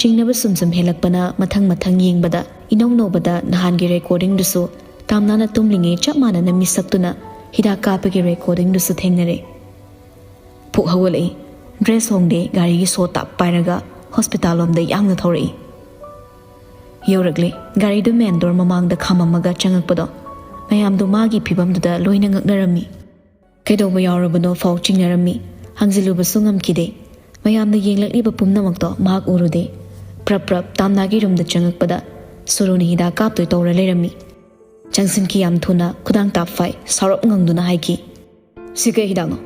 ꯆꯤꯡꯅꯕ ꯁꯨꯝ ꯁꯨꯝ ꯍꯦꯜꯂꯛꯄꯅ ꯃꯊꯪ ꯃꯊꯪ ꯌꯦꯡꯕꯗ ꯏꯅꯧ ꯅꯧꯕꯗ ꯅꯍꯥꯟꯒꯤ ꯔꯦꯀꯣꯔꯗꯤꯡꯗꯨꯁꯨ ꯇꯥꯝꯅꯥꯅ ꯇꯨꯝꯂꯤꯉꯩ ꯆꯞ ꯃꯥꯟꯅꯅ ꯃꯤꯁꯛꯇꯨꯅ ꯍꯤꯗꯥꯛ ꯀꯥꯞꯄꯒꯤ ꯔꯦꯀꯣꯔꯗꯤꯡꯗꯨꯁꯨ ꯊꯦꯡꯅꯔꯦ꯫ ꯐꯨꯛ ꯍꯧꯒꯠꯂꯛꯏ꯫ ꯗ꯭ꯔꯦꯁ ꯍꯣꯡꯗꯦ, ꯒꯥꯔꯤꯒꯤ ꯁꯣ ꯇꯥꯞ ꯄꯥꯏꯔꯒ ꯍꯣꯁꯄꯤꯇꯥꯜ ꯂꯣꯝꯗ ꯌꯥꯡꯅ ꯊꯧꯔꯛꯏ꯫ ꯌꯧꯔꯛꯂꯦ꯫ ꯒꯥꯔꯤꯗꯨ ꯃꯦꯟ ꯗꯣꯔ ꯃꯃꯥꯡꯗ ꯈꯥꯝꯃꯝꯃꯒ ꯆꯪꯉꯛꯄꯗꯣ ꯃꯌꯥꯝꯗꯨ ꯃꯥꯒꯤ ꯐꯤꯕꯝꯗꯨꯗ ꯂꯣꯏꯅ ꯉꯛꯅꯔꯝꯃꯤ꯫ ꯀꯩꯗꯧꯕ ꯌꯥꯎꯔꯕꯅꯣ ꯐꯥꯎ ꯆꯤꯡꯅꯔꯝꯃꯤ꯫ ꯍꯪꯖꯤꯜꯂꯨꯕꯁꯨ ꯉꯝꯈꯤꯗꯦ꯫ ꯃꯌꯥꯝꯅ ꯌꯦꯡꯂꯛꯂꯤꯕ ꯄꯨꯝꯅꯃꯛꯇꯣ ꯃꯍꯥꯛ ꯎꯔꯨꯗꯦ꯫ ꯄ꯭ꯔꯞ ꯄ꯭ꯔꯞ ꯇꯥꯝꯅꯥꯒꯤ ꯔꯨꯝꯗ ꯆꯪꯉꯛꯄꯗ ꯁꯨꯔꯨꯅ ꯍꯤꯗꯥꯛ ꯀꯥꯞꯇꯣꯏ ꯇꯧꯔ ꯂꯩꯔꯝꯃꯤ꯫ ꯆꯪꯁꯤꯟꯈꯤ ꯌꯥꯝ ꯊꯨꯅ, ꯈꯨꯗꯥꯡ ꯇꯥꯞ ꯐꯥꯏ, ꯁꯥꯎꯔꯞ ꯉꯪꯗꯨꯅ ꯍꯥꯏꯈꯤ, "ꯁꯤ ꯀꯩ ꯍꯤꯗꯥꯛꯅꯣ?"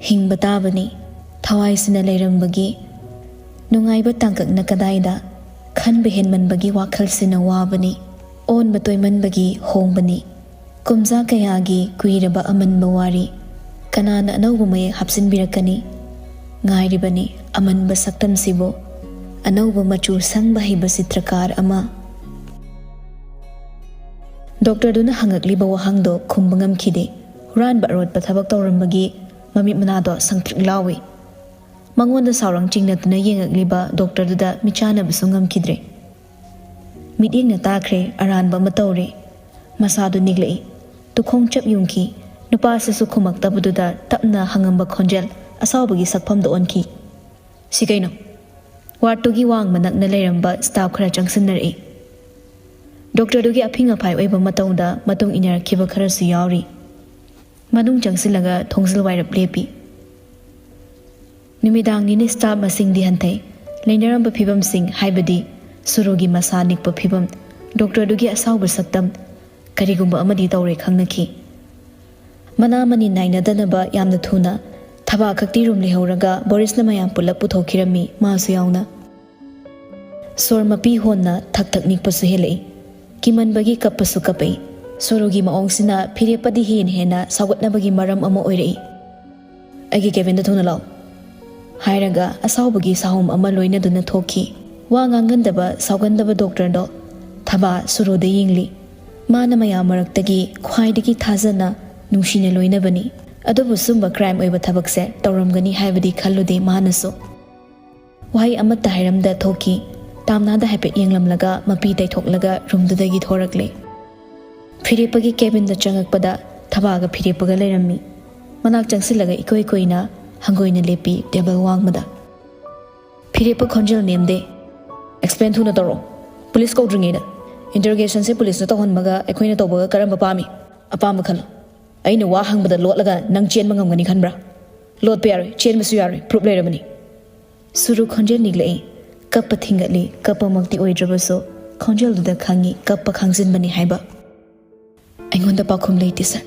ꯍꯤꯡꯕ ꯇꯥꯕꯅꯤ꯫ ꯊꯋꯥꯏꯁꯤꯅ ꯂꯩꯔꯝꯕꯒꯤ ꯅꯨꯡꯉꯥꯏꯕ ꯇꯥꯡꯀꯛꯅ ꯀꯗꯥꯏꯗ? ꯈꯟꯕ ꯍꯦꯟꯃꯟꯕꯒꯤ ꯋꯥꯈꯜꯁꯤꯅ ꯋꯥꯕꯅꯤ꯫ ꯑꯣꯟꯕ ꯇꯣꯏꯃꯟꯕꯒꯤ ꯍꯣꯡꯕꯅꯤ꯫ ꯀꯨꯝꯖꯥ ꯀꯌꯥꯒꯤ ꯀꯨꯏꯔꯕ ꯑꯃꯟꯕ ꯋꯥꯔꯤ꯫ ꯀꯅꯥꯅ ꯑꯅꯧꯕ ꯃꯌꯦꯛ ꯍꯥꯞꯆꯤꯟꯕꯤꯔꯛꯀꯅꯤ? ꯉꯥꯏꯔꯤꯕꯅꯤ ꯑꯃꯟꯕ ꯁꯛꯇꯝꯁꯤꯕꯨ꯫ ꯑꯅꯧꯕ ꯃꯆꯨ ꯁꯪꯕ ꯍꯩꯕ ꯆꯤꯇ꯭ꯔꯀꯥꯔ ꯑꯃ꯫ ꯗꯣꯛꯇꯔꯗꯨꯅ ꯍꯪꯉꯛꯂꯤꯕ ꯋꯥꯍꯪꯗꯣ ꯈꯨꯝꯕ ꯉꯝꯈꯤꯗꯦ꯫ ꯍꯨꯔꯥꯟꯕ ꯑꯔꯣꯠꯄ ꯊꯕꯛ ꯇꯧꯔꯝꯕꯒꯤ ꯃꯃꯤꯠ ꯃꯅꯥꯗꯣ ꯁꯪꯇ꯭ꯔꯤꯛ ꯂꯥꯎꯏ꯫ ꯃꯉꯣꯟꯗ ꯁꯥꯎꯔꯪ ꯆꯤꯡꯅꯗꯨꯅ ꯌꯦꯡꯉꯛꯂꯤꯕ ꯗꯣꯛꯇꯔꯗꯨꯗ ꯃꯤꯆꯥꯟꯅꯕꯁꯨ ꯉꯝꯈꯤꯗ꯭ꯔꯦ꯫ ꯃꯤꯠꯌꯦꯡꯅ ꯇꯥꯈ꯭ꯔꯦ, ꯑꯔꯥꯟꯕ ꯑꯃ ꯇꯧꯔꯦ꯫ ꯃꯁꯥꯗꯨ ꯅꯤꯛꯂꯛꯏ꯫ ꯇꯨꯈꯣꯡ ꯆꯞ ꯌꯨꯡꯈꯤ꯫ ꯅꯨꯄꯥꯁꯤꯁꯨ ꯈꯨꯝꯃꯛꯇꯕꯗꯨꯗ ꯇꯞꯅ ꯍꯪꯉꯝꯕ ꯈꯣꯟꯖꯦꯜ ꯑꯁꯥꯎꯕꯒꯤ ꯁꯛꯐꯝꯗ ꯑꯣꯟꯈꯤ꯫ "ꯁꯤ ꯀꯩꯅꯣ?" ꯋꯥꯔꯗꯇꯨꯒꯤ ꯋꯥꯡꯃ ꯅꯛꯅ ꯂꯩꯔꯝꯕ ꯁ꯭ꯇꯥꯐ ꯈꯔ ꯆꯪꯁꯤꯟꯅꯔꯛꯏ꯫ ꯗꯣꯛꯇꯔꯗꯨꯒꯤ ꯑꯐꯤꯡ ꯑꯐꯥꯏ ꯑꯣꯏꯕ ꯃꯇꯧꯗ ꯃꯇꯨꯡ ꯏꯟꯅꯔꯛꯈꯤꯕ ꯈꯔꯁꯨ ꯌꯥꯎꯔꯤ꯫ ꯃꯅꯨꯡ ꯆꯪꯁꯤꯜꯂꯒ ꯊꯣꯡꯖꯤꯜ ꯋꯥꯏꯔꯞ ꯂꯦꯞꯄꯤ꯫ ꯅꯨꯃꯤꯗꯥꯡꯅꯤꯅ ꯁ꯭ꯇꯥꯐ ꯃꯁꯤꯡꯗꯤ ꯍꯟꯊꯩ꯫ ꯂꯩꯅꯔꯝꯕ ꯐꯤꯕꯝꯁꯤꯡ, ꯍꯥꯏꯕꯗꯤ ꯁꯨꯔꯨꯒꯤ ꯃꯁꯥ ꯅꯤꯛꯄ ꯐꯤꯕꯝ, ꯗꯣꯛꯇꯔꯗꯨꯒꯤ ꯑꯁꯥꯎꯕ ꯁꯛꯇꯝ, ꯀꯔꯤꯒꯨꯝꯕ ꯑꯃꯗꯤ ꯇꯧꯔꯦ ꯈꯪꯅꯈꯤ꯫ ꯃꯅꯥ ꯃꯅꯤ ꯅꯥꯏꯅꯗꯅꯕ ꯌꯥꯝꯅ ꯊꯨꯅ ꯊꯕꯥ ꯈꯛꯇꯤ ꯔꯨꯝ ꯂꯩꯍꯧꯔꯒ ꯕꯣꯔꯤꯁꯅ ꯃꯌꯥꯝ ꯄꯨꯂꯞ ꯄꯨꯊꯣꯛꯈꯤꯔꯝꯃꯤ, ꯃꯥꯁꯨ ꯌꯥꯎꯅ꯫ ꯁꯣꯔ ꯃꯄꯤ ꯍꯣꯟꯅ ꯊꯛ ꯊꯛ ꯅꯤꯛꯄꯁꯨ ꯍꯦꯜꯂꯛꯏ꯫ ꯀꯤꯃꯟꯕꯒꯤ ꯀꯞꯄꯁꯨ ꯀꯞꯄꯛꯏ꯫ ꯁꯣꯔꯣꯒꯤ ꯃꯑꯣꯡꯁꯤꯅ ꯐꯤꯔꯦꯞꯄꯗꯤ ꯍꯦꯟꯅ ꯍꯦꯟꯅ ꯁꯥꯎꯒꯠꯅꯕꯒꯤ ꯃꯔꯝ ꯑꯃ ꯑꯣꯏꯔꯛꯏ꯫ "ꯑꯩꯒꯤ ꯀꯦꯕꯤꯟꯗ ꯊꯨꯅ ꯂꯥꯛꯑꯣ," ꯍꯥꯏꯔꯒ ꯑꯁꯥꯎꯕꯒꯤ ꯁꯥꯍꯨꯝ ꯑꯃ ꯂꯣꯏꯅꯗꯨꯅ ꯊꯣꯛꯈꯤ꯫ ꯋꯥ ꯉꯥꯡꯒꯟꯗꯕ ꯁꯥꯎꯒꯟꯗꯕ ꯗꯣꯛꯇꯔꯗꯣ ꯊꯕꯥ ꯁꯨꯔꯨꯗ ꯌꯦꯡꯂꯤ꯫ ꯃꯥꯅ ꯃꯌꯥꯝ ꯃꯔꯛꯇꯒꯤ ꯈ꯭ꯋꯥꯏꯗꯒꯤ ꯊꯥꯖꯅ ꯅꯨꯡꯁꯤꯅ ꯂꯣꯏꯅꯕꯅꯤ꯫ ꯑꯗꯨꯕꯨ ꯁꯨꯝꯕ ꯀ꯭ꯔꯥꯏꯝ ꯑꯣꯏꯕ ꯊꯕꯛꯁꯦ ꯇꯧꯔꯝꯒꯅꯤ ꯍꯥꯏꯕꯗꯤ ꯈꯜꯂꯨꯗꯦ ꯃꯥꯅꯁꯨ꯫ ꯋꯥꯍꯩ ꯑꯃꯠꯇ ꯍꯥꯏꯔꯝꯗ ꯊꯣꯛꯈꯤ꯫ ꯇꯥꯝꯅꯥꯗ ꯍꯥꯏꯐꯦꯠ ꯌꯦꯡꯂꯝꯂꯒ ꯃꯄꯤ ꯇꯩꯊꯣꯛꯂꯒ ꯔꯨꯝꯗꯨꯗꯒꯤ ꯊꯣꯔꯛꯂꯦ꯫ ꯐꯤꯔꯦꯞꯄꯒꯤ ꯀꯦꯕꯤꯟꯗ ꯆꯪꯉꯛꯄꯗ ꯊꯕꯥꯒ ꯐꯤꯔꯦꯞꯄꯒ ꯂꯩꯔꯝꯃꯤ꯫ ꯃꯅꯥꯛ ꯆꯪꯁꯤꯜꯂꯒ ꯏꯀꯣꯏ ꯀꯣꯏꯅ ꯍꯪꯒꯣꯏꯅ ꯂꯦꯞꯄꯤ ꯇꯦꯕꯜ ꯋꯥꯡꯃꯗ꯫ ꯐꯤꯔꯦꯞꯄ ꯈꯣꯟꯖꯦꯜ ꯅꯦꯝꯗꯦ꯫ "ꯑꯦꯛꯁꯄ꯭ꯂꯦꯟ ꯊꯨꯅ ꯇꯧꯔꯛꯑꯣ꯫ ꯄꯨꯂꯤꯁ ꯀꯧꯗ꯭ꯔꯤꯉꯩꯗ꯫ ꯏꯟꯇꯔꯣꯒꯦꯁꯟꯁꯦ ꯄꯨꯂꯤꯁꯅ ꯇꯧꯍꯟꯕꯒ ꯑꯩꯈꯣꯏꯅ ꯇꯧꯕꯒ ꯀꯔꯝꯕ ꯄꯥꯝꯃꯤ? ꯑꯄꯥꯝꯕ ꯈꯜꯂꯣ꯫ ꯑꯩꯅ ꯋꯥ ꯍꯪꯕꯗ ꯂꯣꯠꯂꯒ ꯅꯪ ꯆꯦꯟꯕ ꯉꯝꯒꯅꯤ ꯈꯟꯕ꯭ꯔꯥ? ꯂꯣꯠꯄ ꯌꯥꯔꯣꯏ, ꯆꯦꯟꯕꯁꯨ ꯌꯥꯔꯣꯏ, ꯄ꯭ꯔꯨꯞ ꯂꯩꯔꯕꯅꯤ꯫" ꯁꯨꯔꯨ ꯈꯣꯟꯖꯦꯜ ꯅꯤꯛꯂꯛꯏ꯫ ꯀꯞꯄ ꯊꯤꯡꯒꯠꯂꯤ꯫ ꯀꯞꯄꯃꯛꯇꯤ ꯑꯣꯏꯗ꯭ꯔꯕꯁꯨ ꯈꯣꯟꯖꯦꯜꯗꯨꯗ ꯈꯪꯉꯤ ꯀꯞꯄ ꯈꯥꯡꯖꯤꯟꯕꯅꯤ ꯍꯥꯏꯕ꯫ "ꯑꯩꯉꯣꯟꯗ ꯄꯥꯎꯈꯨꯝ ꯂꯩꯇꯦ, ꯁꯥꯔ꯫"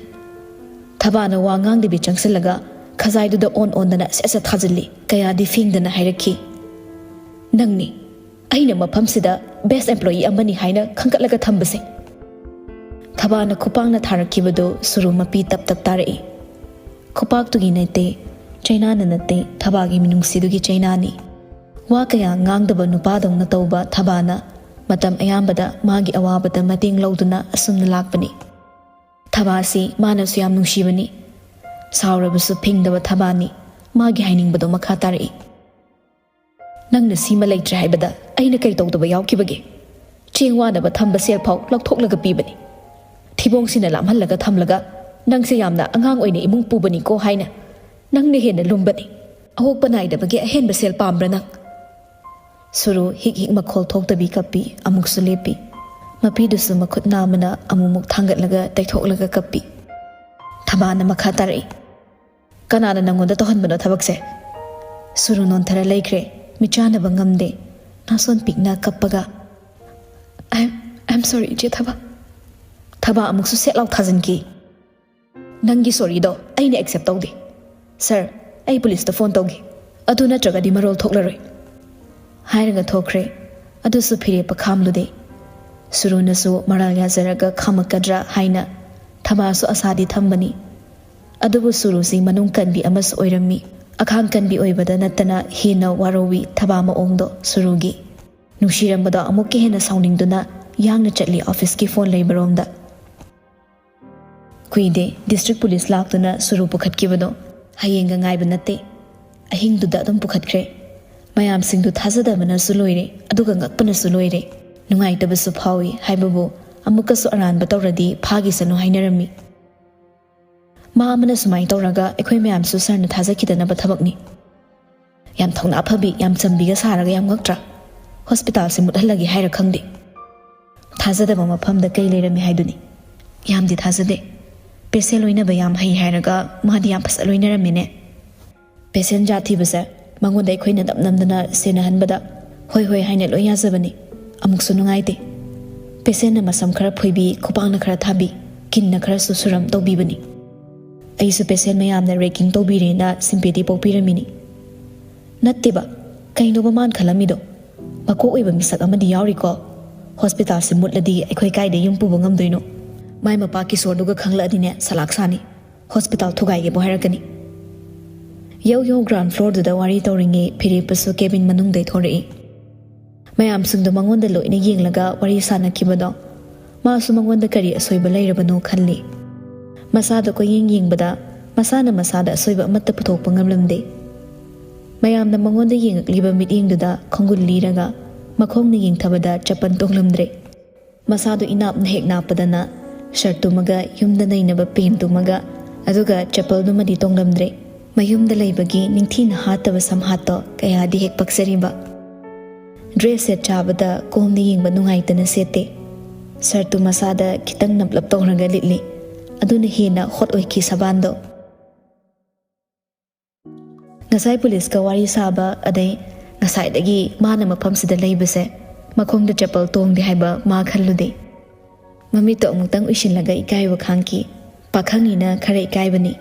ꯊꯕꯥꯅ ꯋꯥ ꯉꯥꯡꯗꯕꯤ ꯆꯪꯁꯤꯜꯂꯒ ꯈꯖꯥꯏꯗꯨꯗ ꯑꯣꯟ ꯑꯣꯟꯗꯅ ꯁꯠ ꯁꯠ ꯊꯥꯖꯤꯜꯂꯤ꯫ ꯀꯌꯥꯗꯤ ꯐꯦꯡꯗꯅ ꯍꯥꯏꯔꯛꯈꯤ, "ꯅꯪꯅꯤ ꯑꯩꯅ ꯃꯐꯝꯁꯤꯗ ꯕꯦꯁ ꯑꯦꯝꯄ꯭ꯂꯣꯌꯤ ꯑꯃꯅꯤ ꯍꯥꯏꯅ ꯈꯟꯒꯠꯂꯒ ꯊꯝꯕꯁꯦ꯫" ꯊꯕꯥꯅ ꯈꯨꯄꯥꯛꯅ ꯊꯥꯔꯛꯈꯤꯕꯗꯨ ꯁꯨꯔꯨ ꯃꯄꯤ ꯇꯞ ꯇꯞ ꯇꯥꯔꯛꯏ꯫ ꯈꯨꯄꯥꯛꯇꯨꯒꯤ ꯅꯠꯇꯦ, ꯆꯩꯅꯥꯅ ꯅꯠꯇꯦ, ꯊꯕꯥꯒꯤ ꯃꯤꯅꯨꯡꯁꯤꯗꯨꯒꯤ ꯆꯩꯅꯥꯅꯤ꯫ ꯋꯥ ꯀꯌꯥ ꯉꯥꯡꯗꯕ ꯅꯨꯄꯥꯗꯧꯅ ꯇꯧꯕ ꯊꯕꯥꯅ ꯃꯇꯝ ꯑꯌꯥꯝꯕꯗ ꯃꯥꯒꯤ ꯑꯋꯥꯕꯗ ꯃꯇꯦꯡ ꯂꯧꯗꯨꯅ ꯑꯁꯨꯝꯅ ꯂꯥꯛꯄꯅꯤ꯫ ꯊꯕꯥꯁꯤ ꯃꯥꯅꯁꯨ ꯌꯥꯝ ꯅꯨꯡꯁꯤꯕꯅꯤ꯫ ꯁꯥꯎꯔꯕꯁꯨ ꯐꯤꯡꯗꯕ ꯊꯕꯥꯅꯤ꯫ ꯃꯥꯒꯤ ꯍꯥꯏꯅꯤꯡꯕꯗꯣ ꯃꯈꯥ ꯇꯥꯔꯛꯏ꯫ "ꯅꯪꯅ ꯁꯤꯃ ꯂꯩꯇ꯭ꯔꯦ ꯍꯥꯏꯕꯗ ꯑꯩꯅ ꯀꯩ ꯇꯧꯗꯕ ꯌꯥꯎꯈꯤꯕꯒꯦ? ꯆꯦꯡ ꯋꯥꯅꯕ ꯊꯝꯕ ꯁꯦꯜ ꯐꯥꯎ ꯂꯧꯊꯣꯛꯂꯒ ꯄꯤꯕꯅꯤ꯫ ꯊꯤꯕꯣꯡꯁꯤꯅ ꯂꯥꯝꯍꯜꯂꯒ ꯊꯝꯂꯒ ꯅꯪꯁꯦ ꯌꯥꯝꯅ ꯑꯉꯥꯡ ꯑꯣꯏꯅ ꯏꯃꯨꯡ ꯄꯨꯕꯅꯤꯀꯣ ꯍꯥꯏꯅ꯫ ꯅꯪꯅ ꯍꯦꯟꯅ ꯂꯨꯝꯕꯅꯤ꯫ ꯑꯍꯣꯛꯄ ꯅꯥꯏꯗꯕꯒꯤ ꯑꯍꯦꯟꯕ ꯁꯦꯜ ꯄꯥꯝꯕ꯭ꯔꯥ ꯅꯪ?" ꯁꯨꯔꯨ ꯍꯤꯛ ꯍꯤꯛ ꯃꯈꯣꯜ ꯊꯣꯛꯇꯕꯤ ꯀꯞꯄꯤ꯫ ꯑꯃꯨꯛꯁꯨ ꯂꯦꯞꯄꯤ꯫ ꯃꯄꯤꯗꯨꯁꯨ ꯃꯈꯨꯠ ꯅꯥꯝꯃꯅ ꯑꯃꯨꯛꯃꯨꯛ ꯊꯥꯡꯒꯠꯂꯒ ꯇꯩꯊꯣꯛꯂꯒ ꯀꯞꯄꯤ꯫ ꯊꯕꯥꯅ ꯃꯈꯥ ꯇꯥꯔꯛꯏ꯫ "ꯀꯅꯥꯅ ꯅꯪꯉꯣꯟꯗ ꯇꯧꯍꯟꯕꯅꯣ ꯊꯕꯛꯁꯦ?" ꯁꯨꯔꯨ ꯅꯣꯟꯊꯔ ꯂꯩꯈ꯭ꯔꯦ꯫ ꯃꯤꯠꯆꯥꯟꯅꯕ ꯉꯝꯗꯦ꯫ ꯅꯥꯁꯣꯟ ꯄꯤꯛꯅ ꯀꯞꯄꯒ, "I am, I am sorry, ꯏꯆꯦ ꯊꯕꯥ꯫" ꯊꯕꯥ ꯑꯃꯨꯛꯁꯨ ꯁꯦꯠ ꯂꯥꯎ ꯊꯥꯖꯤꯟꯈꯤ꯫ "ꯅꯪꯒꯤ ꯁꯣꯔꯤꯗꯣ ꯑꯩꯅ ꯑꯦꯛꯁꯦꯞ ꯇꯧꯗꯦ꯫ ꯁꯥꯔ, ꯑꯩ ꯄꯨꯂꯤꯁꯇ ꯐꯣꯟ ꯇꯧꯒꯦ꯫ ꯑꯗꯨ ꯅꯠꯇ꯭ꯔꯒꯗꯤ ꯃꯔꯣꯜ ꯊꯣꯛꯂꯔꯣꯏ꯫" ꯍꯥꯏꯔꯒ ꯊꯣꯛꯈ꯭ꯔꯦ꯫ ꯑꯗꯨꯁꯨ ꯐꯤꯔꯦꯞꯄ ꯈꯥꯝꯂꯨꯗꯦ꯫ ꯁꯨꯔꯨꯅꯁꯨ ꯃꯔꯥꯜ ꯌꯥꯖꯔꯒ ꯈꯥꯝꯃꯛꯀꯗ꯭ꯔꯥ ꯍꯥꯏꯅ ꯊꯕꯥꯁꯨ ꯑꯁꯥꯗꯤ ꯊꯝꯕꯅꯤ꯫ ꯑꯗꯨꯕꯨ ꯁꯨꯔꯨꯁꯤ ꯃꯅꯨꯡ ꯀꯟꯕꯤ ꯑꯃꯁꯨ ꯑꯣꯏꯔꯝꯃꯤ꯫ ꯑꯈꯥꯡ ꯀꯟꯕꯤ ꯑꯣꯏꯕꯗ ꯅꯠꯇꯅ ꯍꯦꯟꯅ ꯋꯥꯔꯧꯋꯤ ꯊꯕꯥ ꯃꯑꯣꯡꯗꯣ ꯁꯨꯔꯨꯒꯤ꯫ ꯅꯨꯡꯁꯤꯔꯝꯕꯗꯣ ꯑꯃꯨꯛꯀ ꯍꯦꯟꯅ ꯁꯥꯎꯅꯤꯡꯗꯨꯅ ꯌꯥꯡꯅ ꯆꯠꯂꯤ ꯑꯣꯐꯤꯁꯀꯤ ꯐꯣꯟ ꯂꯩꯕꯔꯣꯝꯗ꯫ ꯀꯨꯏꯗꯦ ꯗꯤꯁꯇ꯭ꯔꯤꯛ ꯄꯨꯂꯤꯁ ꯂꯥꯛꯇꯨꯅ ꯁꯨꯔꯨ ꯄꯨꯈꯠꯈꯤꯕꯗꯣ꯫ ꯍꯌꯦꯡꯒ ꯉꯥꯏꯕ ꯅꯠꯇꯦ, ꯑꯍꯤꯡꯗꯨꯗ ꯑꯗꯨꯝ ꯄꯨꯈꯠꯈ꯭ꯔꯦ꯫ ꯃꯌꯥꯝꯁꯤꯡꯗꯨ ꯊꯥꯖꯗꯕꯅꯁꯨ ꯂꯣꯏꯔꯦ, ꯑꯗꯨꯒ ꯉꯛꯄꯅꯁꯨ ꯂꯣꯏꯔꯦ꯫ ꯅꯨꯡꯉꯥꯏꯇꯕꯁꯨ ꯐꯥꯎꯏ ꯍꯥꯏꯕꯕꯨ, ꯑꯃꯨꯛꯀꯁꯨ ꯑꯔꯥꯟꯕ ꯇꯧꯔꯗꯤ ꯐꯥꯈꯤꯁꯅꯨ ꯍꯥꯏꯅꯔꯝꯃꯤ꯫ ꯃꯥ ꯑꯃꯅ ꯁꯨꯃꯥꯏꯅ ꯇꯧꯔꯒ ꯑꯩꯈꯣꯏ ꯃꯌꯥꯝꯁꯨ ꯁꯥꯔꯅ ꯊꯥꯖꯈꯤꯗꯅꯕ ꯊꯕꯛꯅꯤ꯫ ꯌꯥꯝ ꯊꯧꯅꯥ ꯐꯕꯤ, ꯌꯥꯝ ꯆꯝꯕꯤꯒ ꯁꯥꯔꯒ ꯌꯥꯝ ꯉꯛꯇ꯭ꯔꯥ? ꯍꯣꯁꯄꯤꯇꯥꯜꯁꯦ ꯃꯨꯠꯍꯜꯂꯒꯦ ꯍꯥꯏꯔ ꯈꯪꯗꯦ꯫ ꯊꯥꯖꯗꯕ ꯃꯐꯝꯗ ꯀꯩ ꯂꯩꯔꯝꯃꯤ ꯍꯥꯏꯗꯨꯅꯤ꯫ ꯌꯥꯝꯗꯤ ꯊꯥꯖꯗꯦ꯫ ꯄꯦꯁꯦꯟ ꯂꯣꯏꯅꯕ ꯌꯥꯝ ꯍꯩ ꯍꯥꯏꯔꯒ ꯃꯥꯗꯤ ꯌꯥꯝ ꯐꯖ ꯂꯣꯏꯅꯔꯝꯃꯤꯅꯦ꯫ ꯄꯦꯁꯦꯟ ꯖꯥꯠ ꯊꯤꯕꯁꯦ ꯃꯉꯣꯟꯗ ꯑꯩꯈꯣꯏꯅ ꯅꯝ ꯅꯝꯗꯅ ꯁꯦꯟꯅꯍꯟꯕꯗ ꯍꯣꯏ ꯍꯣꯏ ꯍꯥꯏꯅ ꯂꯣꯏ ꯌꯥꯖꯕꯅꯤ꯫ ꯑꯃꯨꯛꯁꯨ ꯅꯨꯡꯉꯥꯏꯇꯦ꯫ ꯄꯦꯁꯦꯟꯅ ꯃꯁꯝ ꯈꯔ ꯐꯣꯏꯕꯤ, ꯈꯨꯄꯥꯛꯅ ꯈꯔ ꯊꯥꯕꯤ, ꯀꯤꯟꯅ ꯈꯔꯁꯨ ꯁꯨꯔꯝ ꯇꯧꯕꯤꯕꯅꯤ꯫ ꯑꯩꯁꯨ ꯄꯦꯁꯦꯟ ꯃꯌꯥꯝꯅ ꯔꯦꯒꯤꯡ ꯇꯧꯕꯤꯔꯦꯅ ꯁꯤꯝꯄꯦꯇꯤ ꯄꯣꯛꯄꯤꯔꯝꯃꯤꯅꯤ꯫ ꯅꯠꯇꯦꯕ, ꯀꯩꯅꯣꯕ ꯃꯥꯅ ꯈꯜꯂꯝꯃꯤꯗꯣ? ꯃꯀꯣꯛ ꯑꯣꯏꯕ ꯃꯤꯁꯛ ꯑꯃꯗꯤ ꯌꯥꯎꯔꯤꯀꯣ꯫ ꯍꯣꯁꯄꯤꯇꯥꯜꯁꯦ ꯃꯨꯠꯂꯗꯤ ꯑꯩꯈꯣꯏ ꯀꯥꯏꯗ ꯌꯨꯝ ꯄꯨꯕ ꯉꯝꯗꯣꯏꯅꯣ? ꯃꯥꯏ ꯃꯄꯥ ꯀꯤꯁꯣꯔꯗꯨꯒ ꯈꯪꯂꯛꯑꯗꯤꯅꯦ ꯁꯂꯥꯛ ꯁꯥꯅꯤ꯫ ꯍꯣꯁꯄꯤꯇꯥꯜ ꯊꯨꯒꯥꯏꯒꯦꯕꯨ ꯍꯥꯏꯔꯛꯀꯅꯤ꯫ ꯌꯧ ꯌꯧ ꯒ꯭ꯔꯥꯎꯟ ꯐ꯭ꯂꯣꯔꯗꯨꯗ ꯋꯥꯔꯤ ꯇꯧꯔꯤꯉꯩ ꯐꯤꯔꯦꯞꯄꯁꯨ ꯀꯦꯕꯤꯟ ꯃꯅꯨꯡꯗꯩ ꯊꯣꯔꯛꯏ꯫ ꯃꯌꯥꯝꯁꯤꯡꯗꯣ ꯃꯉꯣꯟꯗ ꯂꯣꯏꯅ ꯌꯦꯡꯂꯒ ꯋꯥꯔꯤ ꯁꯥꯟꯅꯈꯤꯕꯗꯣ ꯃꯥꯁꯨ ꯃꯉꯣꯟꯗ ꯀꯔꯤ ꯑꯁꯣꯏꯕ ꯂꯩꯔꯕꯅꯣ ꯈꯜꯂꯤ꯫ ꯃꯁꯥꯗ ꯀꯣꯏꯌꯦꯡ ꯌꯦꯡꯕꯗ ꯃꯁꯥꯅ ꯃꯁꯥꯗ ꯑꯁꯣꯏꯕ ꯑꯃꯠꯇ ꯄꯨꯊꯣꯛꯄ ꯉꯝꯂꯝꯗꯦ꯫ ꯃꯌꯥꯝꯅ ꯃꯉꯣꯟꯗ ꯌꯦꯡꯉꯛꯂꯤꯕ ꯃꯤꯠꯌꯦꯡꯗꯨꯗ ꯈꯣꯡꯒꯨꯜ ꯂꯤꯔꯒ ꯃꯈꯣꯡꯅ ꯌꯦꯡꯊꯕꯗ ꯆꯄꯟ ꯇꯣꯡꯂꯝꯗ꯭ꯔꯦ꯫ ꯃꯁꯥꯗꯨ ꯏꯅꯥꯞꯅ ꯍꯦꯛ ꯅꯥꯞꯄꯗꯅ ꯁꯔꯠꯇꯨꯃꯒ ꯌꯨꯝꯗ ꯅꯩꯅꯕ ꯄꯦꯟꯇꯨꯃꯒ ꯑꯗꯨꯒ ꯆꯄꯜꯗꯨꯃꯗꯤ ꯇꯣꯡꯂꯝꯗ꯭ꯔꯦ꯫ ꯃꯌꯨꯝꯗ ꯂꯩꯕꯒꯤ ꯅꯤꯡꯊꯤꯅ ꯍꯥꯠꯇꯕ ꯁꯝꯍꯥꯠꯇꯣ ꯀꯌꯥꯗꯤ ꯍꯦꯛ ꯄꯛꯆꯔꯤꯕ꯫ ꯗ꯭ꯔꯦꯁ ꯁꯦꯠ ꯆꯥꯕꯗ ꯀꯣꯝꯅ ꯌꯦꯡꯕ ꯅꯨꯡꯉꯥꯏꯇꯅ ꯁꯦꯠꯇꯦ꯫ ꯁꯔꯠꯇꯨ ꯃꯁꯥꯗ ꯈꯤꯇꯪ ꯅꯞꯂꯞ ꯇꯧꯔꯒ ꯂꯤꯠꯂꯤ꯫ ꯑꯗꯨꯅ ꯍꯦꯟꯅ ꯍꯣꯠ ꯑꯣꯏꯈꯤ ꯁꯕꯥꯟꯗꯣ꯫ ꯉꯁꯥꯏ ꯄꯨꯂꯤꯁꯀ ꯋꯥꯔꯤ ꯁꯥꯕ, ꯑꯗꯩ ꯉꯁꯥꯏꯗꯒꯤ ꯃꯥꯅ ꯃꯐꯝꯁꯤꯗ ꯂꯩꯕꯁꯦ ꯃꯈꯣꯡꯗ ꯆꯄꯜ ꯇꯣꯡꯗꯦ ꯍꯥꯏꯕ ꯃꯥ ꯈꯜꯂꯨꯗꯦ꯫ ꯃꯃꯤꯠꯇꯣ ꯑꯃꯨꯛꯇꯪ ꯎꯏꯁꯤꯜꯂꯒ ꯏꯀꯥꯏꯕ ꯈꯥꯡꯈꯤ꯫ ꯄꯥꯈꯪꯅꯤꯅ ꯈꯔ ꯏꯀꯥꯏꯕꯅꯤ꯫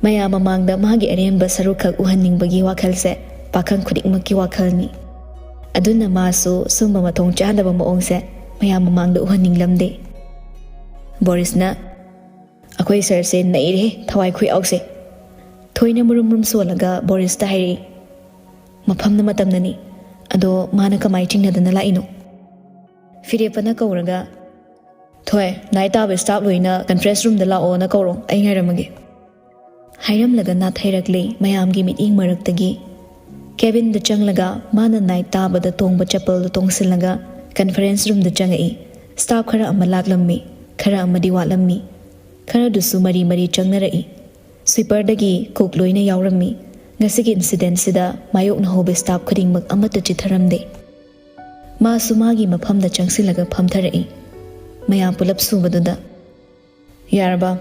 ꯃꯌꯥꯝ ꯃꯃꯥꯡꯗ ꯃꯥꯒꯤ ꯑꯔꯦꯝꯕ ꯁꯔꯨꯛꯈꯛ ꯎꯍꯟꯅꯤꯡꯕꯒꯤ ꯋꯥꯈꯜꯁꯦ ꯄꯥꯈꯪ ꯈꯨꯗꯤꯡꯃꯛꯀꯤ ꯋꯥꯈꯜꯅꯤ꯫ ꯑꯗꯨꯅ ꯃꯥꯁꯨ ꯁꯨꯝꯕ ꯃꯊꯣꯡ ꯆꯥꯗꯕ ꯃꯑꯣꯡꯁꯦ ꯃꯌꯥꯝ ꯃꯃꯥꯡꯗ ꯎꯍꯟꯅꯤꯡꯂꯝꯗꯦ꯫ ꯕꯣꯔꯤꯁꯅ, "ꯑꯩꯈꯣꯏ ꯁꯔꯁꯦ ꯅꯩꯔꯦꯍꯦ, ꯊꯋꯥꯏ ꯈꯨꯌꯥꯎꯁꯦ!" ꯊꯣꯏꯅ ꯃꯨꯔꯨꯝ ꯃꯨꯔꯨꯝ ꯁꯣꯜꯂꯒ ꯕꯣꯔꯤꯁꯇ ꯍꯥꯏꯔꯛꯏ꯫ "ꯃꯐꯝꯅ ꯃꯇꯝꯅꯅꯤ꯫ ꯑꯗꯣ ꯃꯥꯅ ꯀꯃꯥꯏ ꯆꯤꯡꯅꯗꯅ ꯂꯥꯛꯏꯅꯣ?" ꯐꯤꯔꯦꯞꯄꯅ ꯀꯧꯔꯒ, ꯊꯣꯏ, ꯅꯥꯏꯠ ꯇꯥꯕ ꯁ꯭ꯇꯥꯐ ꯂꯣꯏꯅ ꯀꯟꯐ꯭ꯔꯦꯟꯁ ꯔꯨꯝꯗ ꯂꯥꯛꯑꯣꯅ ꯀꯧꯔꯣ, ꯑꯩ ꯉꯥꯏꯔꯝꯃꯒꯦ꯫ ꯍꯥꯏꯔꯝꯂꯒ ꯅꯥꯊꯩꯔꯛꯂꯦ ꯃꯌꯥꯝꯒꯤ ꯃꯤꯠꯌꯦꯡ ꯃꯔꯛꯇꯒꯤ꯫ ꯀꯦꯕꯤꯟꯗ ꯆꯪꯂꯒ ꯃꯥꯅ ꯅꯥꯏꯠ ꯇꯥꯕꯗ ꯇꯣꯡꯕ ꯆꯄꯜꯗꯨ ꯇꯣꯡꯁꯤꯜꯂꯒ ꯀꯟꯐꯔꯦꯟꯁ ꯔꯨꯝꯗ ꯆꯪꯉꯛꯏ꯫ ꯁ꯭ꯇꯥꯐ ꯈꯔ ꯑꯃ ꯂꯥꯛꯂꯝꯃꯤ, ꯈꯔ ꯑꯃꯗꯤ ꯋꯥꯠꯂꯝꯃꯤ꯫ ꯈꯔꯗꯨꯁꯨ ꯃꯔꯤ ꯃꯔꯤ ꯆꯪꯅꯔꯛꯏ꯫ ꯁ꯭ꯋꯤꯄꯔꯗꯒꯤ ꯀꯨꯛ ꯂꯣꯏꯅ ꯌꯥꯎꯔꯝꯃꯤ꯫ ꯉꯁꯤꯒꯤ ꯏꯟꯁꯤꯗꯦꯟꯁꯤꯗ ꯃꯥꯌꯣꯛꯅꯍꯧꯕ ꯁ꯭ꯇꯥꯐ ꯈꯨꯗꯤꯡꯃꯛ ꯑꯃꯠꯇ ꯆꯤꯠꯊꯔꯝꯗꯦ꯫ ꯃꯥꯁꯨ ꯃꯥꯒꯤ ꯃꯐꯝꯗ ꯆꯪꯁꯤꯜꯂꯒ ꯐꯝꯊꯔꯛꯏ꯫ ꯃꯌꯥꯝ ꯄꯨꯂꯞ ꯁꯨꯕꯗꯨꯗ, "ꯌꯥꯔꯕ?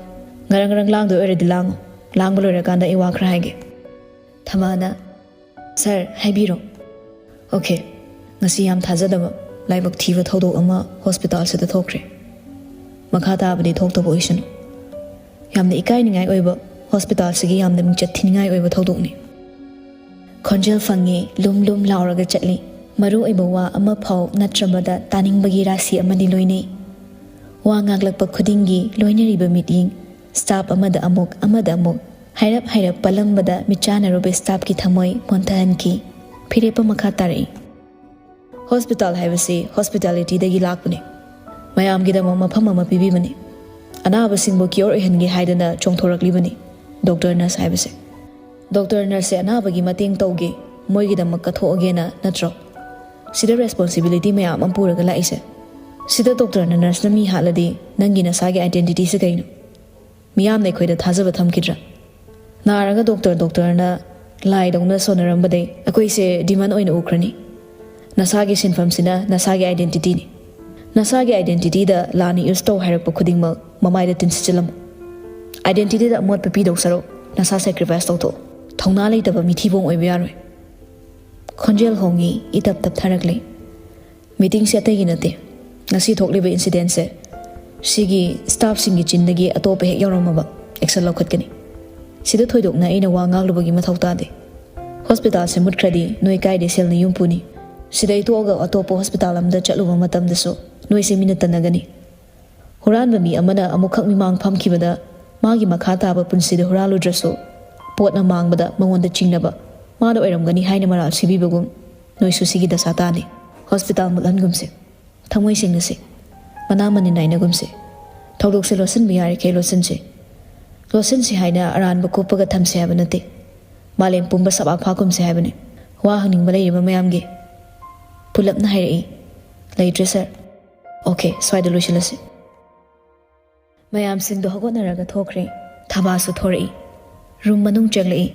ꯉꯔꯪ ꯉꯔꯪ ꯂꯥꯡꯗꯣꯏ ꯑꯣꯏꯔꯗꯤ ꯂꯥꯡꯉꯣ꯫ ꯂꯥꯡꯕ ꯂꯣꯏꯔꯀꯥꯟꯗ ꯑꯩ ꯋꯥ ꯈꯔ ꯍꯥꯏꯒꯦ꯫" ꯊꯃꯥꯅ, "ꯁꯥꯔ, ꯍꯥꯏꯕꯤꯔꯣ꯫" "ꯑꯣꯀꯦ, ꯉꯁꯤ ꯌꯥꯝ ꯊꯥꯖꯗꯕ ꯂꯥꯏꯕꯛ ꯊꯤꯕ ꯊꯧꯗꯣꯛ ꯑꯃ ꯍꯣꯁꯄꯤꯇꯥꯜꯁꯤꯗ ꯊꯣꯛꯈ꯭ꯔꯦ꯫ ꯃꯈꯥ ꯇꯥꯕꯗꯤ ꯊꯣꯛꯇꯕ ꯑꯣꯏꯁꯅꯨ꯫ ꯌꯥꯝꯅ ꯏꯀꯥꯏꯅꯤꯡꯉꯥꯏ ꯑꯣꯏꯕ, ꯍꯣꯁꯄꯤꯇꯥꯜꯁꯤꯒꯤ ꯌꯥꯝꯅ ꯃꯤꯡꯆꯠ ꯊꯤꯅꯤꯡꯉꯥꯏ ꯑꯣꯏꯕ ꯊꯧꯗꯣꯛꯅꯤ꯫" ꯈꯣꯟꯖꯦꯜ ꯐꯪꯉꯤ, ꯂꯨꯝ ꯂꯨꯝ ꯂꯥꯎꯔꯒ ꯆꯠꯂꯤ꯫ ꯃꯔꯨ ꯑꯣꯏꯕ ꯋꯥ ꯑꯃ ꯐꯥꯎ ꯅꯠꯇ꯭ꯔꯕꯗ ꯇꯥꯅꯤꯡꯕꯒꯤ ꯔꯥꯁꯤ ꯑꯃꯗꯤ ꯂꯣꯏꯅꯩ꯫ ꯋꯥ ꯉꯥꯡꯂꯛꯄ ꯈꯨꯗꯤꯡꯒꯤ ꯂꯣꯏꯅꯔꯤꯕ ꯃꯤꯠꯌꯦꯡ, ꯁ꯭ꯇꯥꯐ ꯑꯃꯗ ꯑꯃꯨꯛ, ꯑꯃꯗ ꯑꯃꯨꯛ, ꯍꯥꯏꯔꯞ ꯍꯥꯏꯔꯞ ꯄꯜꯂꯝꯕꯗ ꯃꯤꯠꯆꯥꯟꯅꯔꯨꯕ ꯁ꯭ꯇꯥꯐꯀꯤ ꯊꯃꯣꯏ ꯃꯣꯟꯊꯍꯟꯈꯤ꯫ ꯐꯤꯔꯦꯞ ꯑꯃ ꯃꯈꯥ ꯇꯥꯔꯛꯏ꯫ "ꯍꯣꯁꯄꯤꯇꯥꯜ ꯍꯥꯏꯕꯁꯤ ꯍꯣꯁꯄꯤꯇꯥꯂꯤꯇꯤꯗꯒꯤ ꯂꯥꯛꯄꯅꯤ꯫ ꯃꯌꯥꯝꯒꯤꯗꯃꯛ ꯃꯐꯝ ꯑꯃ ꯄꯤꯕꯤꯕꯅꯤ꯫ ꯑꯅꯥꯕꯁꯤꯡꯕꯨ ꯀ꯭ꯌꯣꯔ ꯑꯣꯏꯍꯟꯒꯦ ꯍꯥꯏꯗꯅ ꯆꯣꯡꯊꯣꯔꯛꯂꯤꯕꯅꯤ ꯗꯣꯛꯇꯔ ꯅꯔꯁ ꯍꯥꯏꯕꯁꯦ꯫ ꯗꯣꯛꯇꯔ ꯅꯔꯁꯁꯦ ꯑꯅꯥꯕꯒꯤ ꯃꯇꯦꯡ ꯇꯧꯒꯦ, ꯃꯣꯏꯒꯤꯗꯃꯛ ꯀꯠꯊꯣꯛꯑꯒꯦꯅ ꯅꯠꯇ꯭ꯔꯣ? ꯁꯤꯗ ꯔꯦꯁꯄꯣꯟꯁꯤꯕꯤꯂꯤꯇꯤ ꯃꯌꯥꯝ ꯑꯃ ꯄꯨꯔꯒ ꯂꯥꯛꯏꯁꯦ꯫ ꯁꯤꯗ ꯗꯣꯛꯇꯔꯅ ꯅꯔꯁꯅ ꯃꯤ ꯍꯥꯠꯂꯗꯤ ꯅꯪꯒꯤ ꯅꯁꯥꯒꯤ ꯑꯥꯏꯗꯦꯟꯇꯤꯇꯤꯁꯦ ꯀꯩꯅꯣ? ꯃꯤꯌꯥꯝꯅ ꯑꯩꯈꯣꯏꯗ ꯊꯥꯖꯕ ꯊꯝꯈꯤꯗ꯭ꯔꯥ? ꯅꯥꯔꯒ ꯗꯣꯛꯇꯔ, ꯗꯣꯛꯇꯔꯅ ꯂꯥꯏꯗꯧꯅ ꯁꯣꯟꯅꯔꯝꯕꯗꯩ ꯑꯩꯈꯣꯏꯁꯦ ꯗꯤꯃꯟ ꯑꯣꯏꯅ ꯎꯈ꯭ꯔꯅꯤ꯫ ꯅꯁꯥꯒꯤ ꯁꯤꯟꯐꯝꯁꯤꯅ ꯅꯁꯥꯒꯤ ꯑꯥꯏꯗꯦꯟꯇꯤꯇꯤꯅꯤ꯫ ꯅꯁꯥꯒꯤ ꯑꯥꯏꯗꯦꯟꯇꯤꯇꯤꯗ ꯂꯥꯟꯅ ꯌꯨꯁ ꯇꯧ ꯍꯥꯏꯔꯛꯄ ꯈꯨꯗꯤꯡꯃꯛ ꯃꯃꯥꯏꯗ ꯇꯤꯟꯁꯤꯠꯆꯤꯜꯂꯝꯃꯨ꯫ ꯑꯥꯏꯗꯦꯟꯇꯤꯇꯤꯗ ꯑꯃꯣꯠꯄ ꯄꯤꯗꯧ ꯁꯔꯨꯛ ꯅꯁꯥ ꯁꯦꯀ꯭ꯔꯤꯐꯥꯏꯁ ꯇꯧꯊꯣꯛꯎ꯫ ꯊꯧꯅꯥ ꯂꯩꯇꯕ ꯃꯤꯊꯤꯕꯣꯡ ꯑꯣꯏꯕ ꯌꯥꯔꯣꯏ꯫" ꯈꯣꯟꯖꯦꯜ ꯍꯣꯡꯉꯤ, ꯏꯇꯞ ꯇꯞꯊꯔꯛꯂꯤ꯫ "ꯃꯤꯇꯤꯡꯁꯦ ꯑꯇꯩꯒꯤ ꯅꯠꯇꯦ꯫ ꯉꯁꯤ ꯊꯣꯛꯂꯤꯕ ꯏꯟꯁꯤꯗꯦꯟꯁꯦ, ꯁꯤꯒꯤ ꯁ꯭ꯇꯥꯐꯁꯤꯡꯒꯤ ꯆꯤꯟꯗꯒꯤ ꯑꯇꯣꯞꯄ ꯍꯦꯛ ꯌꯥꯎꯔꯝꯃꯕ, ꯑꯦꯛꯁꯟ ꯂꯧꯈꯠꯀꯅꯤ꯫ ꯁꯤꯗ ꯊꯣꯏꯗꯣꯛꯅ ꯑꯩꯅ ꯋꯥ ꯉꯥꯡꯂꯨꯕꯒꯤ ꯃꯊꯧ ꯇꯥꯗꯦ꯫ ꯍꯣꯁꯄꯤꯇꯥꯜꯁꯦ ꯃꯨꯠꯈ꯭ꯔꯗꯤ ꯅꯣꯏ ꯀꯥꯏꯗꯩ ꯁꯦꯜꯅ ꯌꯨꯝ ꯄꯨꯅꯤ? ꯁꯤꯗꯩ ꯇꯣꯛꯑꯒ ꯑꯇꯣꯞꯄ ꯍꯣꯁꯄꯤꯇꯥꯜ ꯑꯃꯗ ꯆꯠꯂꯨꯕ ꯃꯇꯝꯗꯁꯨ ꯅꯣꯏꯁꯦ ꯃꯤꯅ ꯇꯟꯅꯒꯅꯤ꯫ ꯍꯨꯔꯥꯟꯕ ꯃꯤ ꯑꯃꯅ ꯑꯃꯨꯛꯈꯛ ꯃꯤꯃꯥꯡ ꯐꯝꯈꯤꯕꯗ ꯃꯥꯒꯤ ꯃꯈꯥ ꯇꯥꯕ ꯄꯨꯟꯁꯤꯗ ꯍꯨꯔꯥꯜꯂꯨꯗ꯭ꯔꯁꯨ ꯄꯣꯠꯅ ꯃꯥꯡꯕꯗ ꯃꯉꯣꯟꯗ ꯆꯤꯡꯅꯕ ꯃꯥꯅ ꯑꯣꯏꯔꯝꯒꯅꯤ ꯍꯥꯏꯅ ꯃꯔꯥꯜ ꯁꯤꯕꯤꯕꯒꯨꯝ ꯅꯣꯏꯁꯨ ꯁꯤꯒꯤ ꯗꯁꯥ ꯇꯥꯅꯤ꯫ ꯍꯣꯁꯄꯤꯇꯥꯜ ꯃꯨꯠꯍꯟꯒꯨꯝꯁꯦ꯫ ꯊꯃꯣꯏ ꯁꯦꯡꯅꯁꯤ꯫ ꯃꯅꯥ ꯃꯅꯤꯟ ꯅꯥꯏꯅꯒꯨꯝꯁꯤ꯫ ꯊꯧꯗꯣꯛꯁꯦ ꯂꯣꯠꯁꯤꯟꯕ ꯌꯥꯔꯤꯈꯩ ꯂꯣꯠꯁꯤꯟꯁꯤ꯫ ꯂꯣꯠꯁꯤꯟꯁꯤ ꯍꯥꯏꯅ ꯑꯔꯥꯟꯕ ꯀꯨꯞꯄꯒ ꯊꯝꯁꯤ ꯍꯥꯏꯕ ꯅꯠꯇꯦ꯫ ꯃꯥꯂꯦꯝ ꯄꯨꯝꯕ ꯁꯕꯥꯛ ꯐꯥꯛꯀꯨꯝꯁꯤ ꯍꯥꯏꯕꯅꯤ꯫ ꯋꯥ ꯍꯪꯅꯤꯡꯕ ꯂꯩꯔꯤꯕ ꯃꯌꯥꯝꯒꯤ꯫ ꯄꯨꯂꯞꯅ ꯍꯥꯏꯔꯛꯏ, "ꯂꯩꯇ꯭ꯔꯦ ꯁꯥꯔ"꯫ "ꯑꯣꯀꯦ, ꯁ꯭ꯋꯥꯏꯗ ꯂꯣꯏꯁꯤꯜꯂꯁꯤ"꯫ ꯃꯌꯥꯝꯁꯤꯡꯗꯣ ꯍꯧꯒꯠꯅꯔꯒ ꯊꯣꯛꯈ꯭ꯔꯦ꯫ ꯊꯕꯥꯁꯨ ꯊꯣꯔꯛꯏ꯫ ꯔꯨꯝ ꯃꯅꯨꯡ ꯆꯪꯂꯛꯏ꯫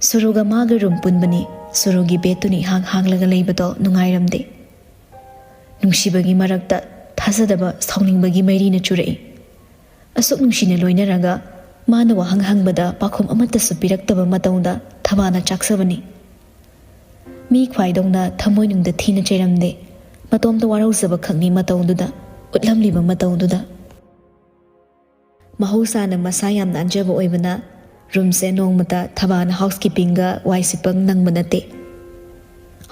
ꯁꯨꯔꯨꯒ ꯃꯥꯒ ꯔꯨꯝ ꯄꯨꯟꯕꯅꯤ꯫ ꯁꯨꯔꯨꯒꯤ ꯕꯦꯗꯇꯨꯅ ꯏꯍꯥꯡ ꯍꯥꯡꯂꯒ ꯂꯩꯕꯗꯣ ꯅꯨꯡꯉꯥꯏꯔꯝꯗꯦ꯫ ꯅꯨꯡꯁꯤꯕꯒꯤ ꯃꯔꯛꯇ ꯊꯥꯖꯗꯕ, ꯁꯥꯎꯅꯤꯡꯕꯒꯤ ꯃꯩꯔꯤꯅ ꯆꯨꯔꯛꯏ꯫ ꯑꯁꯨꯛ ꯅꯨꯡꯁꯤꯅ ꯂꯣꯏꯅꯔꯒ ꯃꯥꯅ ꯋꯥꯍꯪ ꯍꯪꯕꯗ ꯄꯥꯎꯈꯨꯝ ꯑꯃꯠꯇꯁꯨ ꯄꯤꯔꯛꯇꯕ ꯃꯇꯧꯗ ꯊꯕꯥꯅ ꯆꯥꯛꯆꯕꯅꯤ꯫ ꯃꯤ ꯈ꯭ꯋꯥꯏꯗꯧꯅ ꯊꯃꯣꯏꯅꯨꯡꯗ ꯊꯤꯅ ꯆꯩꯔꯝꯗꯦ꯫ ꯃꯇꯣꯝꯇ ꯋꯥꯔꯧꯖꯕ ꯈꯛꯅꯤ ꯃꯇꯧꯗꯨꯗ, ꯎꯠꯂꯝꯂꯤꯕ ꯃꯇꯧꯗꯨꯗ꯫ ꯃꯍꯧꯁꯥꯅ ꯃꯁꯥ ꯌꯥꯝ ꯅꯥꯟꯖꯕ ꯑꯣꯏꯕꯅ ꯔꯨꯝꯁꯦ ꯅꯣꯡꯃꯇ ꯊꯕꯥꯅ ꯍꯥꯎꯁꯀꯤꯄꯤꯡꯒ ꯋꯥꯏ ꯁꯤꯠꯄ ꯅꯪꯕ ꯅꯠꯇꯦ꯫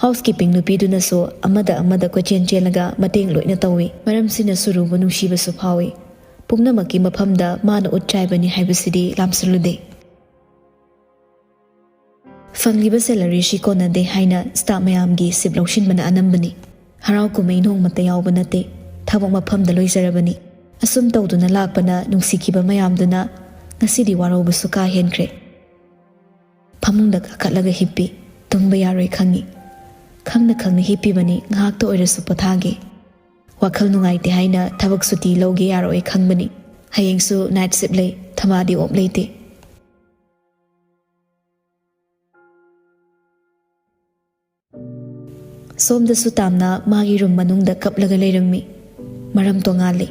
ꯍꯥꯎꯁꯀꯤꯄꯤꯡ ꯅꯨꯄꯤꯗꯨꯅꯁꯨ ꯑꯃꯗ ꯑꯃꯗ ꯀꯣꯏꯆꯦꯟ ꯆꯦꯜꯂꯒ ꯃꯇꯦꯡ ꯂꯣꯏꯅ ꯇꯧꯏ꯫ ꯃꯔꯝꯁꯤꯅ ꯁꯨꯔꯨꯕꯨ ꯅꯨꯡꯁꯤꯕꯁꯨ ꯐꯥꯎꯏ꯫ ꯄꯨꯝꯅꯃꯛꯀꯤ ꯃꯐꯝꯗ ꯃꯥꯅ ꯎꯠ ꯆꯥꯏꯕꯅꯤ ꯍꯥꯏꯕꯁꯤꯗꯤ ꯂꯥꯝꯁꯤꯜꯂꯨꯗꯦ꯫ ꯐꯪꯂꯤꯕ ꯁꯦꯂꯔꯤꯁꯤ ꯀꯣꯟꯅꯗꯦ ꯍꯥꯏꯅ ꯁ꯭ꯇꯥꯐ ꯃꯌꯥꯝꯒꯤ ꯁꯤꯞ ꯂꯧꯁꯤꯟꯕꯅ ꯑꯅꯝꯕꯅꯤ꯫ ꯍꯔꯥꯎ ꯀꯨꯝꯍꯩ ꯅꯣꯡꯃꯇ ꯌꯥꯎꯕ ꯅꯠꯇꯦ꯫ ꯊꯕꯛ ꯃꯐꯝꯗ ꯂꯣꯏꯖꯔꯕꯅꯤ꯫ ꯑꯁꯨꯝ ꯇꯧꯗꯨꯅ ꯂꯥꯛꯄꯅ ꯅꯨꯡꯁꯤꯈꯤꯕ ꯃꯌꯥꯝꯗꯨꯅ ꯉꯁꯤꯗꯤ ꯋꯥꯔꯧꯕꯁꯨ ꯀꯥ ꯍꯦꯟꯈ꯭ꯔꯦ꯫ ꯐꯃꯨꯡꯗ ꯀꯥꯈꯠꯂꯒ ꯍꯤꯞꯄꯤ꯫ ꯇꯨꯝꯕ ꯌꯥꯔꯣꯏ ꯈꯪꯉꯤ꯫ ꯈꯪꯅ ꯈꯪꯅ ꯍꯤꯞꯄꯤꯕꯅꯤ, ꯉꯥꯏꯍꯥꯛꯇ ꯑꯣꯏꯔꯁꯨ ꯄꯣꯊꯥꯒꯦ꯫ ꯋꯥꯈꯜ ꯅꯨꯡꯉꯥꯏꯇꯦ ꯍꯥꯏꯅ ꯊꯕꯛ ꯁꯨꯇꯤ ꯂꯧꯒꯦ ꯌꯥꯔꯣꯏ ꯈꯪꯕꯅꯤ꯫ ꯍꯌꯦꯡꯁꯨ ꯅꯥꯏꯠ ꯁꯤꯞ ꯂꯩ, ꯊꯕꯥꯗꯤ ꯑꯣꯞ ꯂꯩꯇꯦ꯫ ꯁꯣꯝꯗꯁꯨ ꯇꯥꯝꯅ ꯃꯥꯒꯤ ꯔꯨꯝ ꯃꯅꯨꯡꯗ ꯀꯞꯂꯒ ꯂꯩꯔꯝꯃꯤ꯫ ꯃꯔꯝ ꯇꯣꯉꯥꯜꯂꯤ꯫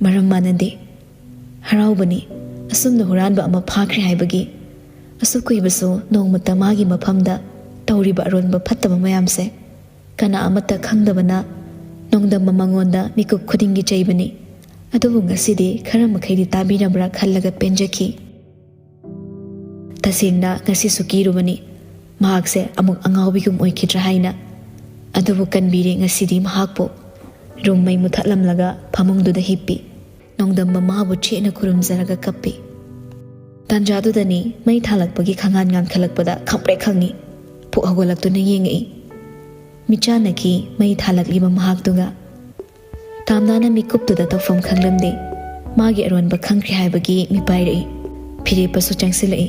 ꯃꯔꯝ ꯃꯥꯟꯅꯗꯦ꯫ ꯍꯔꯥꯎꯕꯅꯤ꯫ ꯑꯁꯨꯝꯅ ꯍꯨꯔꯥꯟꯕ ꯑꯃ ꯐꯥꯈ꯭ꯔꯦ ꯍꯥꯏꯕꯒꯤ꯫ ꯑꯁꯨꯛ ꯀꯨꯏꯕꯁꯨ ꯅꯣꯡꯃꯇ ꯃꯥꯒꯤ ꯃꯐꯝꯗ ꯇꯧꯔꯤꯕ ꯑꯔꯣꯟꯕ ꯐꯠꯇꯕ ꯃꯌꯥꯝꯁꯦ ꯀꯅꯥ ꯑꯃꯠꯇ ꯈꯪꯗꯕꯅ ꯅꯣꯡꯗꯝꯕ ꯃꯉꯣꯟꯗ ꯃꯤꯀꯨꯞ ꯈꯨꯗꯤꯡꯒꯤ ꯆꯩꯕꯅꯤ꯫ ꯑꯗꯨꯕꯨ ꯉꯁꯤꯗꯤ ꯈꯔ ꯃꯈꯩꯗꯤ ꯇꯥꯕꯤꯔꯕ꯭ꯔꯥ ꯈꯜꯂꯒ ꯄꯦꯟꯖꯈꯤ꯫ ꯇꯁꯦꯡꯅ ꯉꯁꯤꯁꯨ ꯀꯤꯔꯨꯕꯅꯤ꯫ ꯃꯍꯥꯛꯁꯦ ꯑꯃꯨꯛ ꯑꯉꯥꯎꯕꯤꯒꯨꯝ ꯑꯣꯏꯈꯤꯗ꯭ꯔꯥ ꯍꯥꯏꯅ꯫ ꯑꯗꯨꯕꯨ ꯀꯟꯕꯤꯔꯦ ꯉꯁꯤꯗꯤ ꯃꯍꯥꯛꯄꯨ꯫ ꯔꯨꯝ ꯃꯩ ꯃꯨꯊꯠꯂꯝꯂꯒ ꯐꯃꯨꯡꯗꯨꯗ ꯍꯤꯞꯄꯤ꯫ ꯅꯣꯡꯗꯝꯕ ꯃꯥꯕꯨ ꯆꯦꯠꯅ ꯈꯨꯔꯨꯝꯖꯔꯒ ꯀꯞꯄꯤ꯫ ꯇꯥꯟꯖꯥꯗꯨꯗꯅꯤ ꯃꯩ ꯊꯥꯜꯂꯛꯄꯒꯤ ꯈꯪꯍꯥꯟ ꯉꯥꯟꯈꯠꯂꯛꯄꯗ ꯈꯪꯄ꯭ꯔꯦꯛ ꯈꯪꯉꯤ꯫ ꯄꯨꯛ ꯍꯧꯒꯠꯂꯛꯇꯨꯅ ꯌꯦꯡꯉꯛꯏ꯫ ꯃꯤꯠꯆꯥꯟꯅꯈꯤ ꯃꯩ ꯊꯥꯜꯂꯛꯂꯤꯕ ꯃꯍꯥꯛꯇꯨꯒ꯫ ꯇꯥꯝꯅꯥꯅ ꯃꯤꯀꯨꯞꯇꯨꯗ ꯇꯧꯐꯝ ꯈꯪꯂꯝꯗꯦ꯫ ꯃꯥꯒꯤ ꯑꯔꯣꯟꯕ ꯈꯪꯈ꯭ꯔꯦ ꯍꯥꯏꯕꯒꯤ ꯃꯤꯄꯥꯏꯔꯛꯏ꯫ ꯐꯤꯔꯦꯞꯄꯁꯨ ꯆꯪꯁꯤꯜꯂꯛꯏ꯫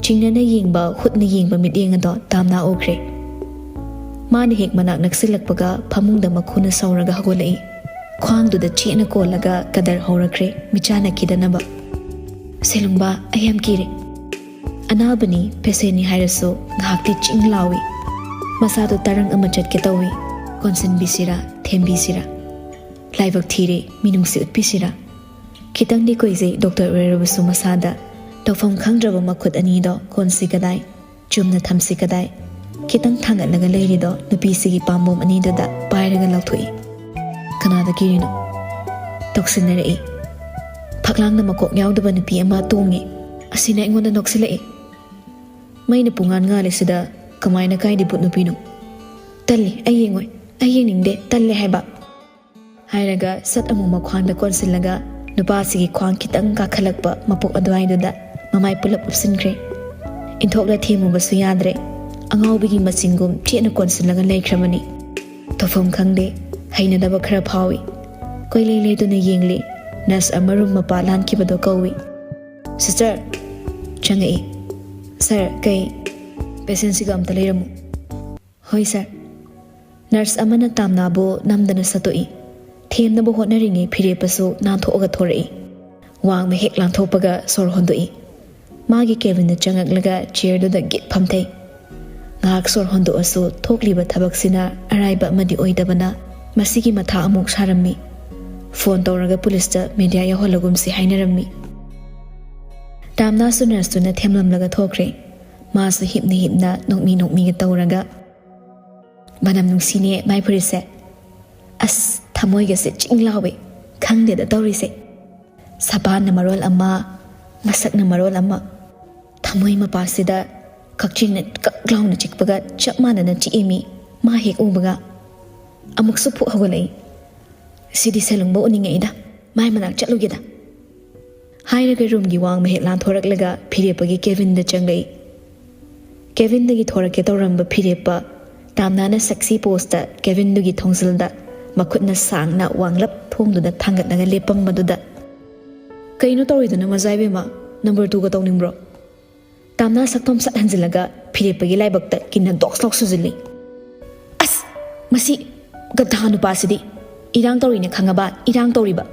ꯆꯤꯡꯅꯅ ꯌꯦꯡꯕ, ꯍꯨꯠꯅ ꯌꯦꯡꯕ ꯃꯤꯠꯌꯦꯡ ꯑꯗꯣ ꯇꯥꯝꯅꯥ ꯎꯈ꯭ꯔꯦ꯫ ꯃꯥꯅ ꯍꯦꯛ ꯃꯅꯥꯛ ꯅꯛꯁꯤꯜꯂꯛꯄꯒ ꯐꯃꯨꯡꯗ ꯃꯈꯨꯅ ꯁꯧꯔꯒ ꯍꯧꯒꯠꯂꯛꯏ꯫ ꯈ꯭ꯋꯥꯡꯗꯨꯗ ꯆꯦꯠꯅ ꯀꯣꯜꯂꯒ ꯀꯗꯔ ꯍꯧꯔꯛꯈ꯭ꯔꯦ, ꯃꯤꯆꯥꯅ ꯀꯤꯗꯅꯕ꯫ "ꯁꯦꯂꯨꯡꯕ, ꯑꯩ ꯌꯥꯝ ꯀꯤꯔꯦ꯫" ꯑꯅꯥꯕꯅꯤ, ꯄꯦꯁꯦꯟꯅꯤ ꯍꯥꯏꯔꯁꯨ ꯉꯥꯏꯍꯥꯛꯇꯤ ꯆꯤꯡ ꯂꯥꯎꯏ꯫ ꯃꯁꯥꯗꯣ ꯇꯔꯪ ꯑꯃ ꯆꯠꯀꯦ ꯇꯧꯏ꯫ ꯀꯣꯟꯁꯤꯟꯕꯤꯁꯤꯔꯥ, ꯊꯦꯝꯕꯤꯁꯤꯔꯥ? ꯂꯥꯏꯕꯛ ꯊꯤꯔꯦ, ꯃꯤꯅꯨꯡꯁꯤ ꯎꯠꯄꯤꯁꯤꯔꯥ? ꯈꯤꯇꯪꯗꯤ ꯀꯨꯏꯖꯩ ꯗꯣꯛꯇꯔ ꯑꯣꯏꯔꯕꯁꯨ ꯃꯁꯥꯗ ꯇꯧꯐꯝ ꯈꯪꯗ꯭ꯔꯕ ꯃꯈꯨꯠ ꯑꯅꯤꯗꯣ ꯀꯣꯟꯁꯤ ꯀꯗꯥꯏ, ꯆꯨꯝꯅ ꯊꯝꯁꯤ ꯀꯗꯥꯏ? ꯈꯤꯇꯪ ꯊꯥꯡꯒꯠꯂꯒ ꯂꯩꯔꯤꯗꯣ ꯅꯨꯄꯤꯁꯤꯒꯤ ꯄꯥꯝꯕꯣꯝ ꯑꯅꯤꯗꯨꯗ ꯄꯥꯏꯔꯒ ꯂꯥꯎꯊꯣꯛꯏ꯫ "ꯀꯅꯥꯗ ꯀꯤꯔꯤꯅꯣ?" ꯇꯧꯁꯤꯟꯅꯔꯛꯏ꯫ ꯐꯛꯂꯥꯡꯗ ꯃꯀꯣꯛ ꯌꯥꯎꯗꯕ ꯅꯨꯄꯤ ꯑꯃ ꯇꯣꯡꯉꯤ꯫ ꯑꯁꯤꯅ ꯑꯩꯉꯣꯟꯗ ꯅꯣꯛꯁꯤꯜꯂꯛꯏ꯫ "ꯃꯩꯅ ꯄꯨꯡꯉꯥꯟ ꯉꯥꯜꯂꯤꯁꯤꯗ ꯀꯃꯥꯏꯅ ꯀꯥꯏꯗꯤ ꯚꯨꯠ ꯅꯨꯄꯤꯅꯣ?" "ꯇꯜꯂꯤ, ꯑꯩ ꯌꯦꯡꯉꯣꯏ, ꯑꯩ ꯌꯦꯡꯅꯤꯡꯗꯦ, ꯇꯜꯂꯦ ꯍꯥꯏꯕ꯫" ꯍꯥꯏꯔꯒ ꯁꯠ ꯑꯃꯨꯛ ꯃꯈ꯭ꯋꯥꯡꯗ ꯀꯣꯟꯁꯤꯜꯂꯒ ꯅꯨꯄꯥꯁꯤꯒꯤ ꯈ꯭ꯋꯥꯡ ꯈꯤꯇꯪ ꯀꯥꯈꯠꯂꯛꯄ ꯃꯄꯨꯛ ꯑꯗꯨꯋꯥꯏꯗꯨꯗ ꯃꯃꯥꯏ ꯄꯨꯂꯞ ꯎꯞꯁꯤꯟꯈ꯭ꯔꯦ꯫ ꯏꯟꯊꯣꯛꯂ ꯊꯦꯝꯃꯨꯕꯁꯨ ꯌꯥꯗ꯭ꯔꯦ꯫ ꯑꯉꯥꯎꯕꯤꯒꯤ ꯃꯆꯤꯡꯒꯨꯝ ꯆꯦꯠꯅ ꯀꯣꯟꯁꯤꯜꯂꯒ ꯂꯩꯈ꯭ꯔꯕꯅꯤ꯫ ꯇꯧꯐꯝ ꯈꯪꯗꯦ, ꯍꯩꯅꯗꯕ ꯈꯔ ꯐꯥꯎꯏ꯫ ꯀꯣꯏꯂꯩ ꯂꯩꯗꯨꯅ ꯌꯦꯡꯂꯤ꯫ ꯅꯔꯁ ꯑꯃ ꯔꯨꯝ ꯃꯄꯥ ꯂꯥꯟꯈꯤꯕꯗꯣ ꯀꯧꯏ꯫ "ꯁꯤꯁꯇꯔ!" ꯆꯪꯉꯛꯏ꯫ "ꯁꯥꯔ, ꯀꯩ?" "ꯄꯦꯁꯦꯟꯁꯤꯒ ꯑꯝꯇ ꯂꯩꯔꯝꯃꯨ꯫" "ꯍꯣꯏ ꯁꯥꯔ꯫" ꯅꯔꯁ ꯑꯃꯅ ꯇꯥꯝꯅꯥꯕꯨ ꯅꯝꯗꯅ ꯁꯠꯇꯣꯛꯏ꯫ ꯊꯦꯝꯅꯕ ꯍꯣꯠꯅꯔꯤꯉꯩ ꯐꯤꯔꯦꯞꯄꯁꯨ ꯅꯥꯟꯊꯣꯛꯑꯒ ꯊꯣꯔꯛꯏ꯫ ꯋꯥꯡꯃ ꯍꯦꯛ ꯂꯥꯟꯊꯣꯛꯄꯒ ꯁꯣꯔ ꯍꯣꯟꯗꯣꯛꯏ꯫ ꯃꯥꯒꯤ ꯀꯦꯕꯤꯟꯗ ꯆꯪꯉꯛꯂꯒ ꯆꯤꯌꯔꯗꯨꯗ ꯒꯤꯠ ꯐꯝꯊꯩ꯫ ꯉꯥꯏꯍꯥꯛ ꯁꯣꯔ ꯍꯣꯟꯗꯣꯛꯑꯁꯨ ꯊꯣꯛꯂꯤꯕ ꯊꯕꯛꯁꯤꯅ ꯑꯔꯥꯏꯕ ꯑꯃꯗꯤ ꯑꯣꯏꯗꯕꯅ ꯃꯁꯤꯒꯤ ꯃꯊꯥ ꯑꯃꯨꯛ ꯁꯥꯔꯝꯃꯤ꯫ ꯐꯣꯟ ꯇꯧꯔꯒ ꯄꯨꯂꯤꯁꯇ ꯃꯦꯗꯤꯌꯥ ꯌꯧꯍꯜꯂꯒꯨꯝꯁꯤ ꯍꯥꯏꯅꯔꯝꯃꯤ꯫ ꯇꯥꯝꯅꯥꯁꯨ ꯅꯔꯁꯇꯨꯅ ꯊꯦꯝꯂꯝꯂꯒ ꯊꯣꯛꯈ꯭ꯔꯦ꯫ ꯃꯥꯁꯨ ꯍꯤꯞꯅ ꯍꯤꯞꯅ ꯅꯣꯛꯃꯤ ꯅꯣꯛꯃꯤꯒ ꯇꯧꯔꯒ, "ꯃꯅꯝ ꯅꯨꯡꯁꯤꯅꯦ ꯃꯥꯏ ꯐꯨꯔꯤꯠꯁꯦ꯫ ꯑꯁ, ꯊꯃꯣꯏꯒꯁꯦ ꯆꯤꯡ ꯂꯥꯎꯋꯦ꯫ ꯈꯪꯗꯦꯗ ꯇꯧꯔꯤꯁꯦ꯫ ꯁꯕꯥꯟꯅ ꯃꯔꯣꯜ ꯑꯃ, ꯃꯁꯛꯅ ꯃꯔꯣꯜ ꯑꯃ꯫ ꯊꯃꯣꯏ ꯃꯄꯥꯁꯤꯗ ꯀꯛꯆꯦꯡꯅ ꯀꯛ ꯂꯥꯎꯅ ꯆꯤꯛꯄꯒ ꯆꯞ ꯃꯥꯟꯅꯅ ꯆꯤꯛꯏꯃꯤ ꯃꯥ ꯍꯦꯛ ꯎꯕꯒ꯫" ꯑꯃꯨꯛꯁꯨ ꯐꯨꯛ ꯍꯧꯒꯠꯂꯛꯏ꯫ "ꯁꯤꯗꯤ ꯁꯦꯂꯨꯡꯕ ꯎꯅꯤꯡꯉꯛꯏꯗ꯫ ꯃꯥꯏ ꯃꯅꯥꯛ ꯆꯠꯂꯨꯒꯦꯗ꯫" ꯍꯥꯏꯔꯒ ꯔꯨꯝꯒꯤ ꯋꯥꯡꯃ ꯍꯦꯛ ꯂꯥꯟꯊꯣꯔꯛꯂꯒ ꯐꯤꯔꯦꯞꯄꯒꯤ ꯀꯦꯕꯤꯟꯗ ꯆꯪꯂꯛꯏ꯫ ꯀꯦꯕꯤꯟꯗꯒꯤ ꯊꯣꯔꯛꯀꯦ ꯇꯧꯔꯝꯕ ꯐꯤꯔꯦꯞꯄ ꯇꯥꯝꯅꯥꯅ ꯁꯦꯛꯁꯤ ꯄꯣꯁꯇ ꯀꯦꯕꯤꯟꯗꯨꯒꯤ ꯊꯣꯡꯖꯤꯜꯗ ꯃꯈꯨꯠꯅ ꯁꯥꯡꯅ ꯋꯥꯡꯂꯞ ꯊꯣꯡꯗꯨꯗ ꯊꯥꯡꯒꯠꯂꯒ ꯂꯦꯞꯄꯝꯕꯗꯨꯗ, "ꯀꯩꯅꯣ ꯇꯧꯔꯤꯗꯨꯅ, ꯃꯖꯥ ꯏꯕꯦꯝꯃ? ꯅꯝꯕꯔ ꯇꯨꯒ ꯇꯧꯅꯤꯡꯕ꯭ꯔꯣ?" ꯇꯥꯝꯅꯥ ꯁꯛꯐꯝ ꯁꯠ ꯍꯟꯖꯤꯜꯂꯒ ꯐꯤꯔꯦꯞꯄꯒꯤ ꯂꯥꯏꯕꯛꯇ ꯀꯤꯟꯅ ꯗꯣꯛꯁ ꯂꯥꯎ ꯁꯨꯖꯤꯜꯂꯤ꯫ "ꯑꯁ! ꯃꯁꯤ ꯒꯙꯥ ꯅꯨꯄꯥꯁꯤꯗꯤ ꯏꯔꯥꯡ ꯇꯧꯔꯤꯅꯦ ꯈꯪꯉꯕ? ꯏꯔꯥꯡ ꯇꯧꯔꯤꯕ!"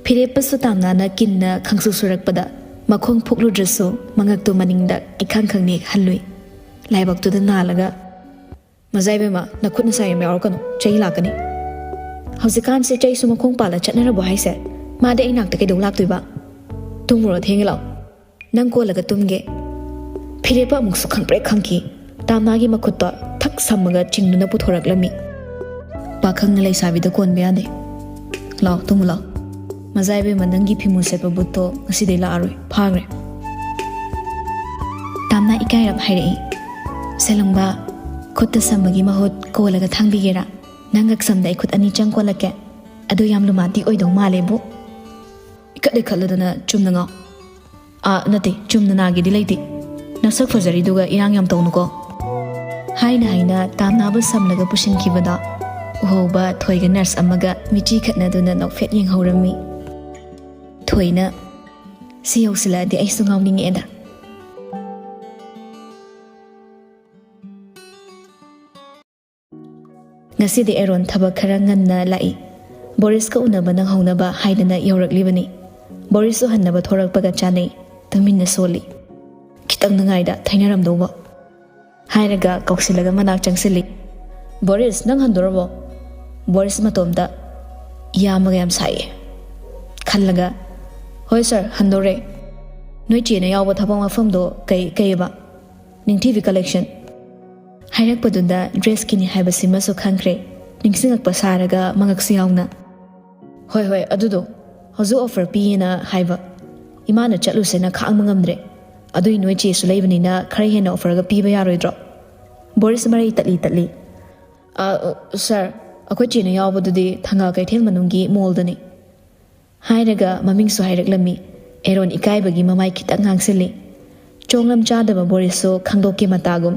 ꯐꯤꯔꯦꯞꯄꯁꯨ ꯇꯥꯝꯅꯥꯅ ꯀꯤꯟꯅ ꯈꯪꯁꯨ ꯁꯨꯔꯛꯄꯗ ꯃꯈꯣꯡ ꯐꯨꯛꯂꯨꯗ꯭ꯔꯁꯨ ꯃꯉꯛꯇꯨ ꯃꯅꯤꯡꯗ ꯏꯈꯪ ꯈꯪꯅꯦꯛ ꯍꯜꯂꯨꯏ꯫ ꯂꯥꯏꯕꯛꯇꯨꯗ ꯅꯥꯜꯂꯒ, "ꯃꯖꯥ ꯏꯕꯦꯝꯃ, ꯅꯈꯨꯠ ꯅꯁꯥ ꯌꯥꯝ ꯌꯥꯎꯔꯛꯀꯅꯨ, ꯆꯩ ꯂꯥꯛꯀꯅꯤ꯫ ꯍꯧꯖꯤꯛꯀꯥꯟꯁꯦ ꯆꯩꯁꯨ ꯃꯈꯣꯡ ꯄꯥꯜꯂ ꯆꯠꯅꯔꯕꯣ ꯍꯥꯏꯁꯦ? ꯃꯥꯗꯤ ꯑꯩ ꯅꯥꯛꯇ ꯀꯩꯗꯧ ꯂꯥꯛꯇꯣꯏꯕ? ꯇꯨꯝꯃꯨꯔꯣ, ꯊꯦꯡꯉꯦ, ꯂꯥꯛꯑꯣ꯫ ꯅꯪ ꯀꯣꯜꯂꯒ ꯇꯨꯝꯒꯦ꯫" ꯐꯤꯔꯦꯞꯄ ꯑꯃꯨꯛꯁꯨ ꯈꯪꯄ꯭ꯔꯦꯛ ꯈꯪꯈꯤ꯫ ꯇꯥꯝꯅꯥꯒꯤ ꯃꯈꯨꯠꯇꯣ ꯊꯛ ꯁꯝꯃꯒ ꯆꯤꯡꯗꯨꯅ ꯄꯨꯊꯣꯔꯛꯂꯝꯃꯤ꯫ "ꯄꯥꯈꯪꯅ ꯂꯩꯁꯥꯕꯤꯗ ꯀꯣꯟꯕ ꯌꯥꯗꯦ꯫ ꯂꯥꯛꯑꯣ, ꯇꯨꯝꯃꯨ ꯂꯥꯛꯑꯣ꯫ ꯃꯖꯥ ꯏꯕꯦꯝꯃ, ꯅꯪꯒꯤ ꯐꯤꯃꯨ ꯁꯦꯠꯄ ꯕꯨꯠꯇꯣ ꯉꯁꯤꯗꯩ ꯂꯥꯛꯑꯔꯣꯏ, ꯐꯥꯈ꯭ꯔꯦ꯫" ꯇꯥꯝꯅꯥ ꯏꯀꯥꯏꯔꯞ ꯍꯥꯏꯔꯛꯏ꯫ "ꯁꯦꯂꯨꯡꯕ, ꯈꯨꯠꯇ ꯁꯝꯕꯒꯤ ꯃꯍꯨꯠ ꯀꯣꯜꯂꯒ ꯊꯥꯡꯕꯤꯒꯦꯔꯥ? ꯅꯪ ꯉꯛꯁꯝꯗ ꯑꯩ ꯈꯨꯠ ꯑꯅꯤ ꯆꯪ ꯀꯣꯜꯂꯛꯀꯦ꯫ ꯑꯗꯨ ꯌꯥꯝ ꯂꯨꯃꯥꯟꯇꯤ ꯑꯣꯏꯗꯧ ꯃꯥꯜꯂꯦꯕꯨ꯫" "ꯏꯈꯠ ꯏꯈꯠꯂꯗꯅ ꯆꯨꯝꯅ ꯉꯥꯎ꯫" "ꯑꯥ, ꯅꯠꯇꯦ, ꯆꯨꯝꯅ ꯅꯥꯒꯦꯗꯤ ꯂꯩꯇꯦ꯫ ꯅꯁꯛ ꯐꯖꯔꯤꯗꯨꯒ ꯏꯔꯥꯡ ꯌꯥꯝ ꯇꯧꯅꯨꯀꯣ꯫" ꯍꯥꯏꯅ ꯍꯥꯏꯅ ꯇꯥꯝꯅꯥꯕꯨ ꯁꯝꯂꯒ ꯄꯨꯁꯤꯟꯈꯤꯕꯗ ꯎꯍꯧꯕ ꯊꯣꯏꯒ ꯅꯔꯁ ꯑꯃꯒ ꯃꯤꯆꯤ ꯈꯠꯅꯗꯨꯅ ꯅꯣꯛꯐꯦꯠ ꯌꯦꯡꯍꯧꯔꯝꯃꯤ꯫ ꯊꯣꯏꯅ, "ꯁꯤ ꯌꯧꯁꯤꯜꯂꯛꯑꯗꯤ ꯑꯩꯁꯨ ꯉꯥꯎꯅꯤꯡꯉꯛꯑꯦꯗ꯫" ꯉꯁꯤꯗꯤ ꯑꯦꯔꯣꯟ ꯊꯕꯛ ꯈꯔ ꯉꯟꯅ ꯂꯥꯛꯏ꯫ ꯕꯣꯔꯤꯁꯀ ꯎꯅꯕ ꯅꯪꯍꯧꯅꯕ ꯍꯥꯏꯗꯅ ꯌꯧꯔꯛꯂꯤꯕꯅꯤ꯫ ꯕꯣꯔꯤꯁꯁꯨ ꯍꯟꯅꯕ ꯊꯣꯔꯛꯄꯒ ꯆꯥꯅꯩ꯫ ꯇꯨꯃꯤꯟꯅ ꯁꯣꯜꯂꯤ꯫ "ꯈꯤꯇꯪꯗ ꯉꯥꯏꯗ ꯊꯩꯅꯔꯝꯗꯧꯕ꯫" ꯍꯥꯏꯔꯒ ꯀꯧꯁꯤꯜꯂꯒ ꯃꯅꯥꯛ ꯆꯪꯁꯤꯜꯂꯤ꯫ "ꯕꯣꯔꯤꯁ, ꯅꯪ ꯍꯟꯗꯣꯔꯕꯣ?" ꯕꯣꯔꯤꯁ ꯃꯇꯣꯝꯇ ꯏꯌꯥꯝꯕꯒ ꯌꯥꯝ ꯁꯥꯏꯌꯦ ꯈꯜꯂꯒ, "ꯍꯣꯏ ꯁꯥꯔ, ꯍꯟꯗꯣꯔꯦ꯫ ꯅꯣꯏ ꯆꯦꯅ ꯌꯥꯎꯕ ꯊꯕꯛ ꯃꯐꯝꯗꯣ ꯀꯩ, ꯀꯩꯑꯕ?" "ꯅꯤꯡꯊꯤꯕꯤ ꯀꯂꯦꯛꯁꯟ" ꯍꯥꯏꯔꯛꯄꯗꯨꯗ ꯗ꯭ꯔꯦꯁꯀꯤꯅꯤ ꯍꯥꯏꯕꯁꯤꯃꯁꯨ ꯈꯪꯈ꯭ꯔꯦ꯫ ꯅꯤꯡꯁꯤꯡꯉꯛꯄ ꯁꯥꯔꯒ ꯃꯉꯛꯁꯨ ꯌꯥꯎꯅ, "ꯍꯣꯏ, ꯍꯣꯏ, ꯑꯗꯨꯗꯣ ꯍꯧꯖꯤꯛ ꯑꯣꯐꯔ ꯄꯤꯌꯦꯅ ꯍꯥꯏꯕ꯫ ꯏꯃꯥꯅ ꯆꯠꯂꯨꯁꯦꯅ ꯈꯥꯡꯕ ꯉꯝꯗ꯭ꯔꯦ꯫ ꯑꯗꯨꯏ ꯅꯣꯏ ꯆꯦꯁꯨ ꯂꯩꯕꯅꯤꯅ ꯈꯔ ꯍꯦꯟꯅ ꯑꯣꯐꯔꯒ ꯄꯤꯕ ꯌꯥꯔꯣꯏꯗ꯭ꯔꯣ?" ꯕꯣꯔꯤꯁ ꯃꯔꯩ ꯇꯠꯂꯤ ꯇꯠꯂꯤ꯫ "ꯑ, ꯑ, ꯁꯥꯔ, ꯑꯩꯈꯣꯏ ꯆꯦꯅ ꯌꯥꯎꯕꯗꯨꯗꯤ ꯊꯪꯒꯥꯜ ꯀꯩꯊꯦꯜ ꯃꯅꯨꯡꯒꯤ ꯃꯣꯜꯗꯅꯤ꯫" ꯍꯥꯏꯔꯒ ꯃꯃꯤꯡꯁꯨ ꯍꯥꯏꯔꯛꯂꯝꯃꯤ꯫ ꯑꯦꯔꯣꯟ ꯏꯀꯥꯏꯕꯒꯤ ꯃꯃꯥꯏ ꯈꯤꯇꯪ ꯉꯥꯡꯁꯤꯜꯂꯤ꯫ ꯆꯣꯡꯂꯝ ꯆꯥꯗꯕ ꯕꯣꯔꯤꯁꯁꯨ ꯈꯪꯗꯣꯛꯀꯦ ꯃꯇꯥꯒꯨꯝ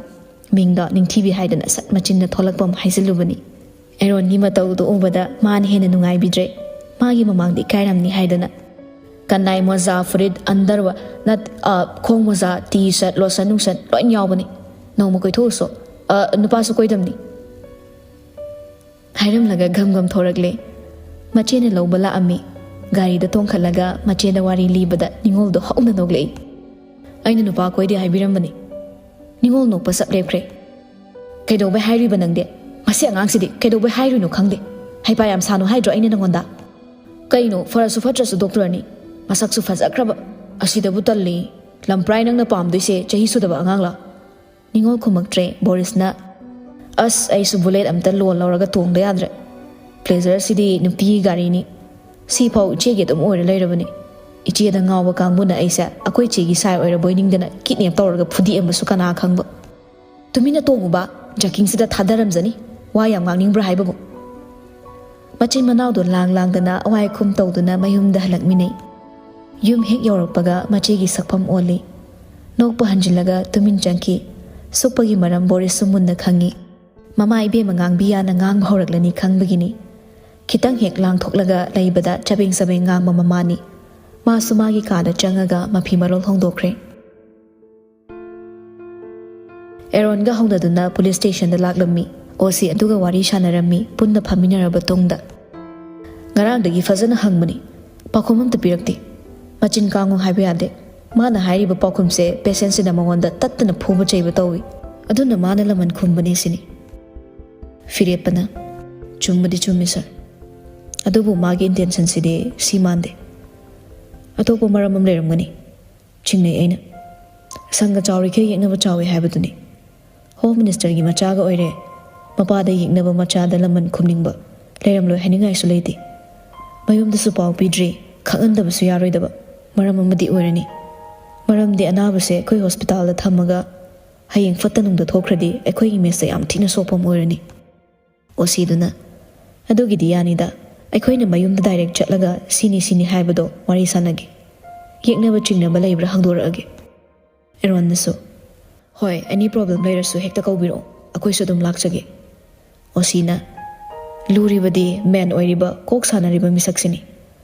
ꯃꯤꯡꯗꯣ ꯅꯤꯡꯊꯤꯕꯤ ꯍꯥꯏꯗꯅ ꯁꯠ ꯃꯆꯤꯟꯗ ꯊꯣꯛꯂꯛꯄ ꯑꯃ ꯍꯥꯏꯖꯤꯜꯂꯨꯕꯅꯤ꯫ ꯑꯦꯔꯣꯟꯒꯤ ꯃꯇꯧꯗꯣ ꯎꯕꯗ ꯃꯥꯅ ꯍꯦꯟꯅ ꯅꯨꯡꯉꯥꯏꯕꯤꯗ꯭ꯔꯦ꯫ ꯃꯥꯒꯤ ꯃꯃꯥꯡꯗ ꯏꯀꯥꯏꯔꯝꯅꯤ ꯍꯥꯏꯗꯅ꯫ ꯀꯅꯥꯏ ꯃꯣꯖꯥ, ꯐꯨꯔꯤꯠ, ꯑꯟꯗꯔꯋ-, ꯅꯠ-, ꯑ, ꯈꯣꯡ ꯃꯣꯖꯥ, ꯇꯤ ꯁꯔꯠ, ꯂꯣꯁꯟ ꯅꯨꯡꯁꯟ ꯂꯣꯏ ꯌꯥꯎꯕꯅꯤ꯫ ꯅꯣꯡꯃ ꯀꯣꯏꯊꯣꯛꯎꯁꯣ꯫ ꯑ, ꯅꯨꯄꯥꯁꯨ ꯀꯣꯏꯗꯝꯅꯤ꯫ ꯍꯥꯏꯔꯝꯂꯒ ꯒꯝ ꯒꯝ ꯊꯣꯔꯛꯂꯦ꯫ ꯃꯆꯦꯅ ꯂꯧꯕ ꯂꯥꯛꯑꯝꯃꯤ꯫ ꯒꯥꯔꯤꯗ ꯇꯣꯡꯈꯠꯂꯒ ꯃꯆꯦꯗ ꯋꯥꯔꯤ ꯂꯤꯕꯗ ꯅꯤꯉꯣꯜꯗꯣ ꯍꯧꯅ ꯅꯣꯛꯂꯛꯏ꯫ "ꯑꯩꯅ ꯅꯨꯄꯥ ꯀꯣꯏꯗꯦ ꯍꯥꯏꯕꯤꯔꯝꯕꯅꯤ꯫" ꯅꯤꯉꯣꯜ ꯅꯣꯛꯄ ꯆꯞ ꯂꯦꯞꯈ꯭ꯔꯦ꯫ "ꯀꯩꯗꯧꯕꯩ ꯍꯥꯏꯔꯤꯕ ꯅꯪꯗꯤ? ꯃꯁꯤ ꯑꯉꯥꯡꯁꯤꯗꯤ ꯀꯩꯗꯧꯕꯩ ꯍꯥꯏꯔꯤꯅꯣ ꯈꯪꯗꯦ꯫ ꯍꯩꯄꯥ ꯌꯥꯝ ꯁꯥꯅꯨ ꯍꯥꯏꯗ꯭ꯔꯣ ꯑꯩꯅ ꯅꯪꯉꯣꯟꯗ?" "ꯀꯩꯅꯣ, ꯐꯔꯁꯨ ꯐꯠꯇ꯭ꯔꯁꯨ ꯗꯣꯛꯇꯔꯅꯤ꯫ ꯃꯁꯛꯁꯨ ꯐꯖꯈ꯭ꯔꯕ꯫ ꯑꯁꯤꯗꯕꯨ ꯇꯜꯂꯤ꯫ ꯂꯝꯄ꯭ꯔꯥꯏ, ꯅꯪꯅ ꯄꯥꯝꯗꯣꯏꯁꯦ ꯆꯍꯤ ꯁꯨꯗꯕ ꯑꯉꯥꯡꯂ?" ꯅꯤꯉꯣꯜ ꯈꯨꯝꯃꯛꯇ꯭ꯔꯦ꯫ ꯕꯣꯔꯤꯁꯅ, "ꯑꯁ, ꯑꯩꯁꯨ ꯕꯨꯂꯦꯠ ꯑꯝꯇ ꯂꯣꯟ ꯂꯧꯔꯒ ꯇꯣꯡꯗ ꯌꯥꯗ꯭ꯔꯦ꯫ ꯄ꯭ꯂꯦꯖꯔꯁꯤꯗꯤ ꯅꯨꯄꯤꯒꯤ ꯒꯥꯔꯤꯅꯤ꯫ ꯁꯤꯐꯥꯎ ꯏꯆꯦꯒꯤ ꯑꯗꯨꯝ ꯑꯣꯏꯔ ꯂꯩꯔꯕꯅꯤ꯫ ꯏꯆꯦꯗ ꯉꯥꯎꯕ ꯀꯥꯡꯕꯨꯅ ꯑꯩꯁꯦ ꯑꯩꯈꯣꯏ ꯏꯆꯦꯒꯤ ꯁꯥꯏ ꯑꯣꯏꯔꯕꯣꯏ ꯅꯤꯡꯗꯅ ꯀꯤꯗꯅꯦꯞ ꯇꯧꯔꯒ ꯐꯨꯗꯦꯛꯑꯝꯕꯁꯨ ꯀꯅꯥ ꯈꯪꯕ꯫ ꯇꯨꯃꯤꯟꯅ ꯇꯣꯡꯉꯨꯕ, ꯖꯥꯀꯤꯡꯁꯤꯗ ꯊꯥꯗꯔꯝꯖꯅꯤ꯫ ꯋꯥ ꯌꯥꯝ ꯉꯥꯡꯅꯤꯡꯕ꯭ꯔꯥ ꯍꯥꯏꯕꯕꯨ?" ꯃꯆꯤꯟ ꯃꯅꯥꯎꯗꯣ ꯂꯥꯡ ꯂꯥꯡꯗꯅ ꯑꯋꯥꯏ ꯑꯈꯨꯝ ꯇꯧꯗꯨꯅ ꯃꯌꯨꯝꯗ ꯍꯜꯂꯛꯃꯤꯟꯅꯩ꯫ ꯌꯨꯝ ꯍꯦꯛ ꯌꯧꯔꯛꯄꯒ ꯃꯆꯦꯒꯤ ꯁꯛꯐꯝ ꯑꯣꯜꯂꯤ꯫ ꯅꯣꯛꯄ ꯍꯟꯖꯤꯜꯂꯒ ꯇꯨꯃꯤꯟ ꯆꯪꯈꯤ꯫ ꯁꯣꯛꯄꯒꯤ ꯃꯔꯝ ꯕꯣꯔꯤꯁꯁꯨ ꯃꯨꯟꯅ ꯈꯪꯉꯤ꯫ ꯃꯃꯥ ꯏꯕꯦꯝꯃ ꯉꯥꯡꯕꯤ ꯌꯥꯅ ꯉꯥꯡꯕ ꯍꯧꯔꯛꯂꯅꯤ ꯈꯪꯕꯒꯤꯅꯤ꯫ ꯈꯤꯇꯪ ꯍꯦꯛ ꯂꯥꯡꯊꯣꯛꯂꯒ ꯂꯩꯕꯗ ꯆꯕꯦꯡ ꯆꯕꯦꯡ ꯉꯥꯡꯕ ꯃꯃꯥꯅꯤ꯫ ꯃꯥꯁꯨ ꯃꯥꯒꯤ ꯀꯥꯗ ꯆꯪꯉꯒ ꯃꯐꯤ ꯃꯔꯣꯜ ꯍꯣꯡꯗꯣꯛꯈ꯭ꯔꯦ꯫ ꯑꯦꯔꯣꯟꯒ ꯍꯧꯅꯗꯨꯅ ꯄꯨꯂꯤꯁ ꯁ꯭ꯇꯦꯁꯟꯗ ꯂꯥꯛꯂꯝꯃꯤ꯫ ꯑꯣ ꯁꯤ ꯑꯗꯨꯒ ꯋꯥꯔꯤ ꯁꯥꯟꯅꯔꯝꯃꯤ, ꯄꯨꯟꯅ ꯐꯝꯃꯤꯟꯅꯔꯕ ꯇꯨꯡꯗ꯫ "ꯉꯔꯥꯡꯗꯒꯤ ꯐꯖꯅ ꯍꯪꯕꯅꯤ, ꯄꯥꯎꯈꯨꯝ ꯑꯝꯇ ꯄꯤꯔꯛꯇꯦ꯫ ꯃꯆꯤꯟ ꯀꯥꯡꯉꯨ ꯍꯥꯏꯕ ꯌꯥꯗꯦ꯫ ꯃꯥꯅ ꯍꯥꯏꯔꯤꯕ ꯄꯥꯎꯈꯨꯝꯁꯦ ꯄꯦꯁꯦꯟꯁꯤꯅ ꯃꯉꯣꯟꯗ ꯇꯠꯇꯅ ꯐꯨꯕ ꯆꯩꯕ ꯇꯧꯏ꯫ ꯑꯗꯨꯅ ꯃꯥꯅ ꯂꯃꯟ ꯈꯨꯝꯕꯅꯤ ꯁꯤꯅꯤ꯫" ꯐꯤꯔꯦꯞꯄꯅ, "ꯆꯨꯝꯕꯗꯤ ꯆꯨꯝꯃꯤ ꯁꯥꯔ, ꯑꯗꯨꯕꯨ ꯃꯥꯒꯤ ꯏꯟꯇꯦꯟꯁꯟꯁꯤꯗꯤ ꯁꯤ ꯃꯥꯟꯗꯦ꯫ ꯑꯇꯣꯞꯄ ꯃꯔꯝ ꯑꯃ ꯂꯩꯔꯝꯒꯅꯤ꯫" ꯆꯤꯡꯅꯩ ꯑꯩꯅ꯫ "ꯁꯪꯒ ꯆꯥꯎꯔꯤꯈꯩ ꯌꯦꯛꯅꯕ ꯆꯥꯎꯏ ꯍꯥꯏꯕꯗꯨꯅꯤ꯫ ꯍꯣꯝ ꯃꯤꯅꯤꯁꯇꯔꯒꯤ ꯃꯆꯥꯒ ꯑꯣꯏꯔꯦ, ꯃꯄꯥꯗ ꯌꯦꯛꯅꯕ ꯃꯆꯥꯗ ꯂꯃꯟ ꯈꯨꯝꯅꯤꯡꯕ ꯂꯩꯔꯝꯂꯣꯏ ꯍꯥꯏꯅꯤꯡꯉꯥꯏꯁꯨ ꯂꯩꯇꯦ꯫ ꯃꯌꯨꯝꯗꯁꯨ ꯄꯥꯎ ꯄꯤꯗ꯭ꯔꯤ, ꯈꯪꯍꯟꯗꯕꯁꯨ ꯌꯥꯔꯣꯏꯗꯕ ꯃꯔꯝ ꯑꯃꯗꯤ ꯑꯣꯏꯔꯅꯤ꯫ ꯃꯔꯝꯗꯤ ꯑꯅꯥꯕꯁꯦ ꯑꯩꯈꯣꯏ ꯍꯣꯁꯄꯤꯇꯥꯜꯗ ꯊꯝꯃꯒ ꯍꯌꯦꯡ ꯐꯠꯇ ꯅꯨꯡꯗ ꯊꯣꯛꯈ꯭ꯔꯗꯤ ꯑꯩꯈꯣꯏ ꯏꯃꯦꯖꯇ ꯌꯥꯝ ꯊꯤꯅ ꯁꯣꯛꯄ ꯑꯃ ꯑꯣꯏꯔꯅꯤ꯫" ꯑꯣ ꯁꯤꯗꯨꯅ, "ꯑꯗꯨꯒꯤꯗꯤ ꯌꯥꯅꯤꯗ, ꯑꯩꯈꯣꯏꯅ ꯃꯌꯨꯝꯗ ꯗꯥꯏꯔꯦꯛ ꯆꯠꯂꯒ ꯁꯤꯅꯤ ꯁꯤꯅꯤ ꯍꯥꯏꯕꯗꯣ ꯋꯥꯔꯤ ꯁꯥꯟꯅꯒꯦ꯫ ꯌꯦꯛꯅꯕ ꯆꯤꯡꯅꯕ ꯂꯩꯕ꯭ꯔꯥ ꯍꯪꯗꯣꯔꯛꯑꯒꯦ꯫" ꯑꯦꯔꯣꯟꯅꯁꯨ, "ꯍꯣꯏ, ꯑꯦꯅꯤ ꯄ꯭ꯔꯣꯕ꯭ꯂꯦꯝ ꯂꯩꯔꯁꯨ ꯍꯦꯛꯇ ꯀꯧꯕꯤꯔꯛꯑꯣ, ꯑꯩꯈꯣꯏꯁꯨ ꯑꯗꯨꯝ ꯂꯥꯛꯆꯒꯦ꯫" ꯑꯣ ꯁꯤꯅ, ꯂꯨꯔꯤꯕꯗꯤ ꯃꯦꯟ ꯑꯣꯏꯔꯤꯕ ꯀꯣꯛ ꯁꯥꯟꯅꯔꯤꯕ ꯃꯤꯁꯛꯁꯤꯅꯤ꯫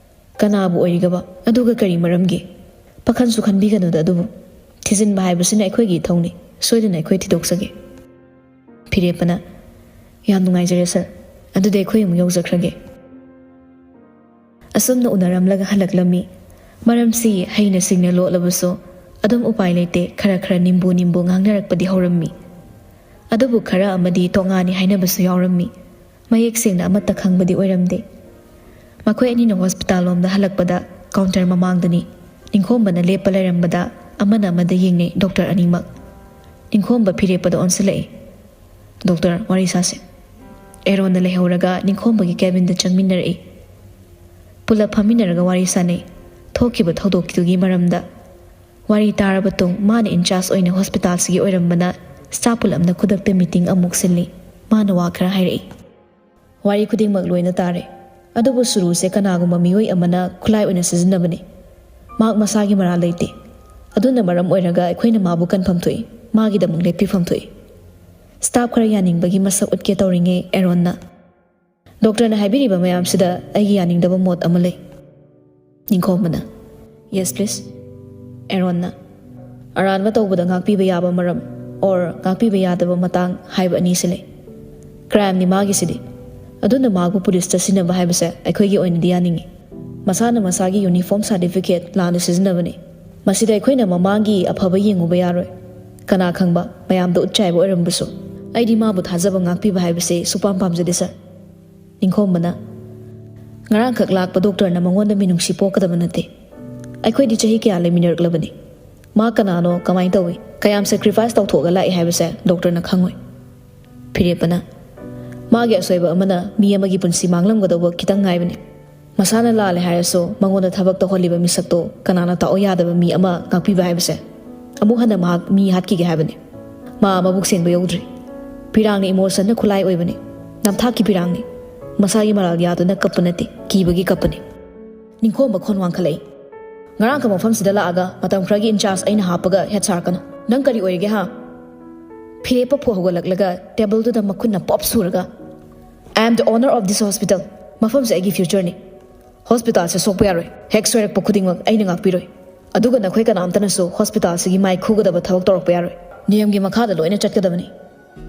ꯀꯅꯥꯕꯨ ꯑꯣꯏꯔꯤꯒꯕ? ꯑꯗꯨꯒ ꯀꯔꯤ ꯃꯔꯝꯒꯤ? ꯄꯥꯈꯟꯁꯨ ꯈꯟꯕꯤꯒꯅꯨꯗ ꯑꯗꯨꯕꯨ꯫ ꯊꯤꯖꯤꯟꯕ ꯍꯥꯏꯕꯁꯤꯅ ꯑꯩꯈꯣꯏꯒꯤ ꯏꯊꯧꯅꯤ꯫ ꯁꯣꯏꯗꯅ ꯑꯩꯈꯣꯏ ꯊꯤꯗꯣꯛꯆꯒꯦ꯫ ꯐꯤꯔꯦꯞꯄꯅ, "ꯌꯥꯝ ꯅꯨꯡꯉꯥꯏꯖꯔꯦ ꯁꯔ꯫ ꯑꯗꯨꯗꯤ ꯑꯩꯈꯣꯏ ꯑꯃꯨꯛ ꯌꯧꯖꯈ꯭ꯔꯒꯦ"꯫ ꯑꯁꯨꯝꯅ ꯎꯅꯔꯝꯂꯒ ꯍꯜꯂꯛꯂꯝꯃꯤ꯫ ꯃꯔꯝꯁꯤ ꯍꯩꯅ ꯁꯤꯡꯅ ꯂꯣꯠꯂꯕꯁꯨ ꯑꯗꯨꯝ ꯎꯄꯥꯏ ꯂꯩꯇꯦ, ꯈꯔ ꯈꯔ ꯅꯤꯝꯕꯨ ꯅꯤꯝꯕꯨ ꯉꯥꯡꯅꯔꯛꯄꯗꯤ ꯍꯧꯔꯝꯃꯤ꯫ ꯑꯗꯨꯕꯨ ꯈꯔ ꯑꯃꯗꯤ ꯇꯣꯉꯥꯅꯤ ꯍꯥꯏꯅꯕꯁꯨ ꯌꯥꯎꯔꯝꯃꯤ꯫ ꯃꯌꯦꯛ ꯁꯦꯡꯅ ꯑꯃꯠꯇ ꯈꯪꯕꯗꯤ ꯑꯣꯏꯔꯝꯗꯦ꯫ ꯃꯈꯣꯏ ꯑꯅꯤꯅ ꯍꯣꯁꯄꯤꯇꯥꯜ ꯂꯣꯝꯗ ꯍꯜꯂꯛꯄꯗ ꯀꯥꯎꯟꯇꯔ ꯃꯃꯥꯡꯗꯅꯤ꯫ ꯅꯤꯡꯈꯣꯝꯕꯅ ꯂꯦꯞꯄ ꯂꯩꯔꯝꯕꯗ ꯑꯃꯅ ꯑꯃꯗ ꯌꯦꯡꯅꯩ ꯗꯣꯛꯇꯔ ꯑꯅꯤꯃꯛ꯫ ꯅꯤꯡꯈꯣꯝꯕ ꯐꯤꯔꯦꯞꯄꯗ ꯑꯣꯟꯁꯤꯜꯂꯛꯏ꯫ "ꯗꯣꯛꯇꯔ, ꯋꯥꯔꯤ ꯁꯥꯁꯦ"꯫ ꯑꯦꯔꯣꯟꯅ ꯂꯩꯍꯧꯔꯒ ꯅꯤꯡꯈꯣꯝꯕꯒꯤ ꯀꯦꯕꯤꯟꯗ ꯆꯪꯃꯤꯟꯅꯔꯛꯏ꯫ ꯄꯨꯂꯞ ꯐꯝꯃꯤꯟꯅꯔꯒ ꯋꯥꯔꯤ ꯁꯥꯅꯩ꯫ ꯊꯣꯛꯈꯤꯕ ꯊꯧꯗꯣꯛꯇꯨꯒꯤ ꯃꯔꯝꯗ꯫ ꯋꯥꯔꯤ ꯇꯥꯔꯕ ꯇꯨꯡ ꯃꯥꯅ ꯏꯟꯆꯥꯔꯖ ꯑꯣꯏꯅ ꯍꯣꯁꯄꯤꯇꯥꯜꯁꯤꯒꯤ ꯑꯣꯏꯔꯝꯕꯅ ꯁ꯭ꯇꯥꯐ ꯄꯨꯂꯞꯅ ꯈꯨꯗꯛꯇ ꯃꯤꯇꯤꯡ ꯑꯃꯨꯛ ꯁꯤꯜꯂꯤ꯫ ꯃꯥꯅ ꯋꯥ ꯈꯔ ꯍꯥꯏꯔꯛꯏ꯫ "ꯋꯥꯔꯤ ꯈꯨꯗꯤꯡꯃꯛ ꯂꯣꯏꯅ ꯇꯥꯔꯦ꯫ ꯑꯗꯨꯕꯨ ꯁꯨꯔꯨꯁꯦ ꯀꯅꯥꯒꯨꯝꯕ ꯃꯤꯑꯣꯏ ꯑꯃꯅ ꯈꯨꯠꯂꯥꯏ ꯑꯣꯏꯅ ꯁꯤꯖꯤꯟꯅꯕꯅꯤ꯫ ꯃꯍꯥꯛ ꯃꯁꯥꯒꯤ ꯃꯔꯥꯜ ꯂꯩꯇꯦ꯫ ꯑꯗꯨꯅ ꯃꯔꯝ ꯑꯣꯏꯔꯒ ꯑꯩꯈꯣꯏꯅ ꯃꯥꯕꯨ ꯀꯟꯐꯝ ꯊꯣꯛꯏ꯫ ꯃꯥꯒꯤꯗꯃꯛ ꯂꯦꯞꯄꯤꯐꯝ ꯊꯣꯛꯏ"꯫ ꯁ꯭ꯇꯥꯐ ꯈꯔ ꯌꯥꯅꯤꯡꯕꯒꯤ ꯃꯁꯛ ꯎꯠꯀꯦ ꯇꯧꯔꯤꯉꯩ ꯑꯦꯔꯣꯟꯅ, "ꯗꯣꯛꯇꯔꯅ ꯍꯥꯏꯕꯤꯔꯤꯕ ꯃꯌꯥꯝꯁꯤꯗ ꯑꯩꯒꯤ ꯌꯥꯅꯤꯡꯗꯕ ꯃꯣꯠ ꯑꯃ ꯂꯩ"꯫ ꯅꯤꯡꯈꯣꯝꯕꯅ, "Yes, please." ꯑꯦꯔꯣꯟꯅ, "ꯑꯔꯥꯟꯕ ꯇꯧꯕꯗ ꯉꯥꯛꯄꯤꯕ ꯌꯥꯕ ꯃꯔꯝ, or ꯉꯥꯛꯄꯤꯕ ꯌꯥꯗꯕ ꯃꯇꯥꯡ ꯍꯥꯏꯕ ꯑꯅꯤꯁꯤ ꯂꯩ꯫ ꯀ꯭ꯔꯥꯏꯝꯅꯤ ꯃꯥꯒꯤꯁꯤꯗꯤ꯫ ꯑꯗꯨꯅ ꯃꯥꯕꯨ ꯄꯨꯂꯤꯁꯇ ꯁꯤꯟꯅꯕ ꯍꯥꯏꯕꯁꯦ ꯑꯩꯈꯣꯏꯒꯤ ꯑꯣꯏꯅꯗꯤ ꯌꯥꯅꯤꯡꯉꯤ꯫ ꯃꯁꯥꯅ ꯃꯁꯥꯒꯤ ꯌꯨꯅꯤꯐꯣꯔꯝ ꯁꯥꯔꯇꯤꯐꯤꯀꯦꯠ ꯂꯥꯟꯅ ꯁꯤꯖꯤꯟꯅꯕꯅꯤ꯫ ꯃꯁꯤꯗ ꯑꯩꯈꯣꯏꯅ ꯃꯃꯥꯡꯒꯤ ꯑꯐꯕ ꯌꯦꯡꯉꯨꯕ ꯌꯥꯔꯣꯏ꯫ ꯀꯅꯥ ꯈꯪꯕ, ꯃꯌꯥꯝꯗ ꯎꯠꯆꯥꯏꯕ ꯑꯣꯏꯔꯝꯕꯁꯨ꯫ ꯑꯩꯗꯤ ꯃꯥꯕꯨ ꯊꯥꯖꯕ ꯉꯥꯛꯄꯤꯕ ꯍꯥꯏꯕꯁꯤ ꯁꯨꯄꯥꯝ ꯄꯥꯝꯖꯗꯦ, ꯁꯔ"꯫ ꯅꯤꯡꯈꯣꯝꯕꯅ, "ꯉꯔꯥꯡꯈꯛ ꯂꯥꯛꯄ ꯗꯣꯛꯇꯔꯅ ꯃꯉꯣꯟꯗ ꯃꯤꯅꯨꯡꯁꯤ ꯄꯣꯛꯀꯗꯕ ꯅꯠꯇꯦ꯫ ꯑꯩꯈꯣꯏꯗꯤ ꯆꯍꯤ ꯀꯌꯥ ꯂꯩꯃꯤꯟꯅꯔꯛꯂꯕꯅꯤ꯫ ꯃꯥ ꯀꯅꯥꯅꯣ, ꯀꯃꯥꯏꯅ ꯇꯧꯏ, ꯀꯌꯥꯝ ꯁꯦꯀ꯭ꯔꯤꯐꯥꯏꯁ ꯇꯧꯊꯣꯛꯑꯒ ꯂꯥꯛꯏ ꯍꯥꯏꯕꯁꯦ ꯗꯣꯛꯇꯔꯅ ꯈꯪꯉꯣꯏ"꯫ ꯐꯤꯔꯦꯞꯄꯅ, "ꯃꯥꯒꯤ ꯑꯁꯣꯏꯕ ꯑꯃꯅ ꯃꯤ ꯑꯃꯒꯤ ꯄꯨꯟꯁꯤ ꯃꯥꯡꯂꯝꯒꯗꯧꯕ ꯈꯤꯇꯪ ꯉꯥꯏꯕꯅꯤ꯫ ꯃꯁꯥꯅ ꯂꯥꯜꯂꯦ ꯍꯥꯏꯔꯁꯨ ꯃꯉꯣꯟꯗ ꯊꯕꯛ ꯇꯧꯍꯜꯂꯤꯕ ꯃꯤꯁꯛꯇꯣ ꯀꯅꯥꯅ ꯇꯥꯛꯑꯣ ꯌꯥꯗꯕ ꯃꯤ ꯑꯃ ꯉꯥꯛꯄꯤꯕ ꯍꯥꯏꯕꯁꯦ꯫ ꯑꯃꯨꯛ ꯍꯟꯅ ꯃꯍꯥꯛ ꯃꯤ ꯍꯥꯠꯈꯤꯒꯦ ꯍꯥꯏꯕꯅꯤ꯫ ꯃꯥ ꯃꯕꯨꯛ ꯁꯦꯡꯕ ꯌꯧꯗ꯭ꯔꯤ꯫ ꯄꯤꯔꯥꯡꯅ ꯏꯃꯣꯁꯟꯅ ꯈꯨꯠꯂꯥꯏ ꯑꯣꯏꯕꯅꯤ꯫ ꯅꯝꯊꯥꯛꯀꯤ ꯄꯤꯔꯥꯡꯅꯤ꯫ ꯃꯁꯥꯒꯤ ꯃꯔꯥꯜ ꯌꯥꯗꯨꯅ ꯀꯞꯄ ꯅꯠꯇꯦ, ꯀꯤꯕꯒꯤ ꯀꯞꯄꯅꯤ"꯫ ꯅꯤꯡꯈꯣꯝꯕ ꯈꯣꯟ ꯋꯥꯡꯈꯠꯂꯛꯏ꯫ "ꯉꯔꯥꯡꯈꯛ ꯃꯐꯝꯁꯤꯗ ꯂꯥꯛꯑꯒ ꯃꯇꯝ ꯈꯔꯒꯤ ꯏꯟꯆꯥꯔꯖ ꯑꯩꯅ ꯍꯥꯞꯄꯒ ꯍꯦꯠ ꯁꯥꯔꯛꯀꯅꯨ꯫ ꯅꯪ ꯀꯔꯤ ꯑꯣꯏꯔꯒꯦ, ꯍꯥ?" ꯐꯤꯔꯦꯞꯄ ꯐꯨ ꯍꯧꯒꯠꯂꯛꯂꯒ ꯇꯦꯕꯜꯗꯨꯗ ꯃꯈꯨꯠꯅ ꯄꯣꯞ ꯁꯨꯔꯒ, I am the owner of this hospital. ꯃꯐꯝꯁꯦ ꯑꯩꯒꯤ future ꯅꯤ. ꯍꯣꯁꯄꯤꯇꯥꯜꯁꯦ ꯁꯣꯛꯄ ꯌꯥꯔꯣꯏ. ꯍꯦꯛ ꯁꯣꯏꯔꯛꯄ ꯈꯨꯗꯤꯡꯃꯛ ꯑꯩꯅ ꯉꯥꯛꯄꯤꯔꯣꯏ. ꯑꯗꯨꯒ ꯅꯈꯣꯏ ꯀꯅꯥꯝꯇꯅꯁꯨ ꯍꯣꯁꯄꯤꯇꯥꯜꯁꯤꯒꯤ ꯃꯥꯏ ꯈꯨꯒꯗꯕ ꯊꯕꯛ ꯇꯧꯔꯛꯄ ꯌꯥꯔꯣꯏ. ꯅꯤꯌꯝꯒꯤ ꯃꯈꯥꯗ ꯂꯣꯏꯅ ꯆꯠꯀꯗꯕꯅꯤ.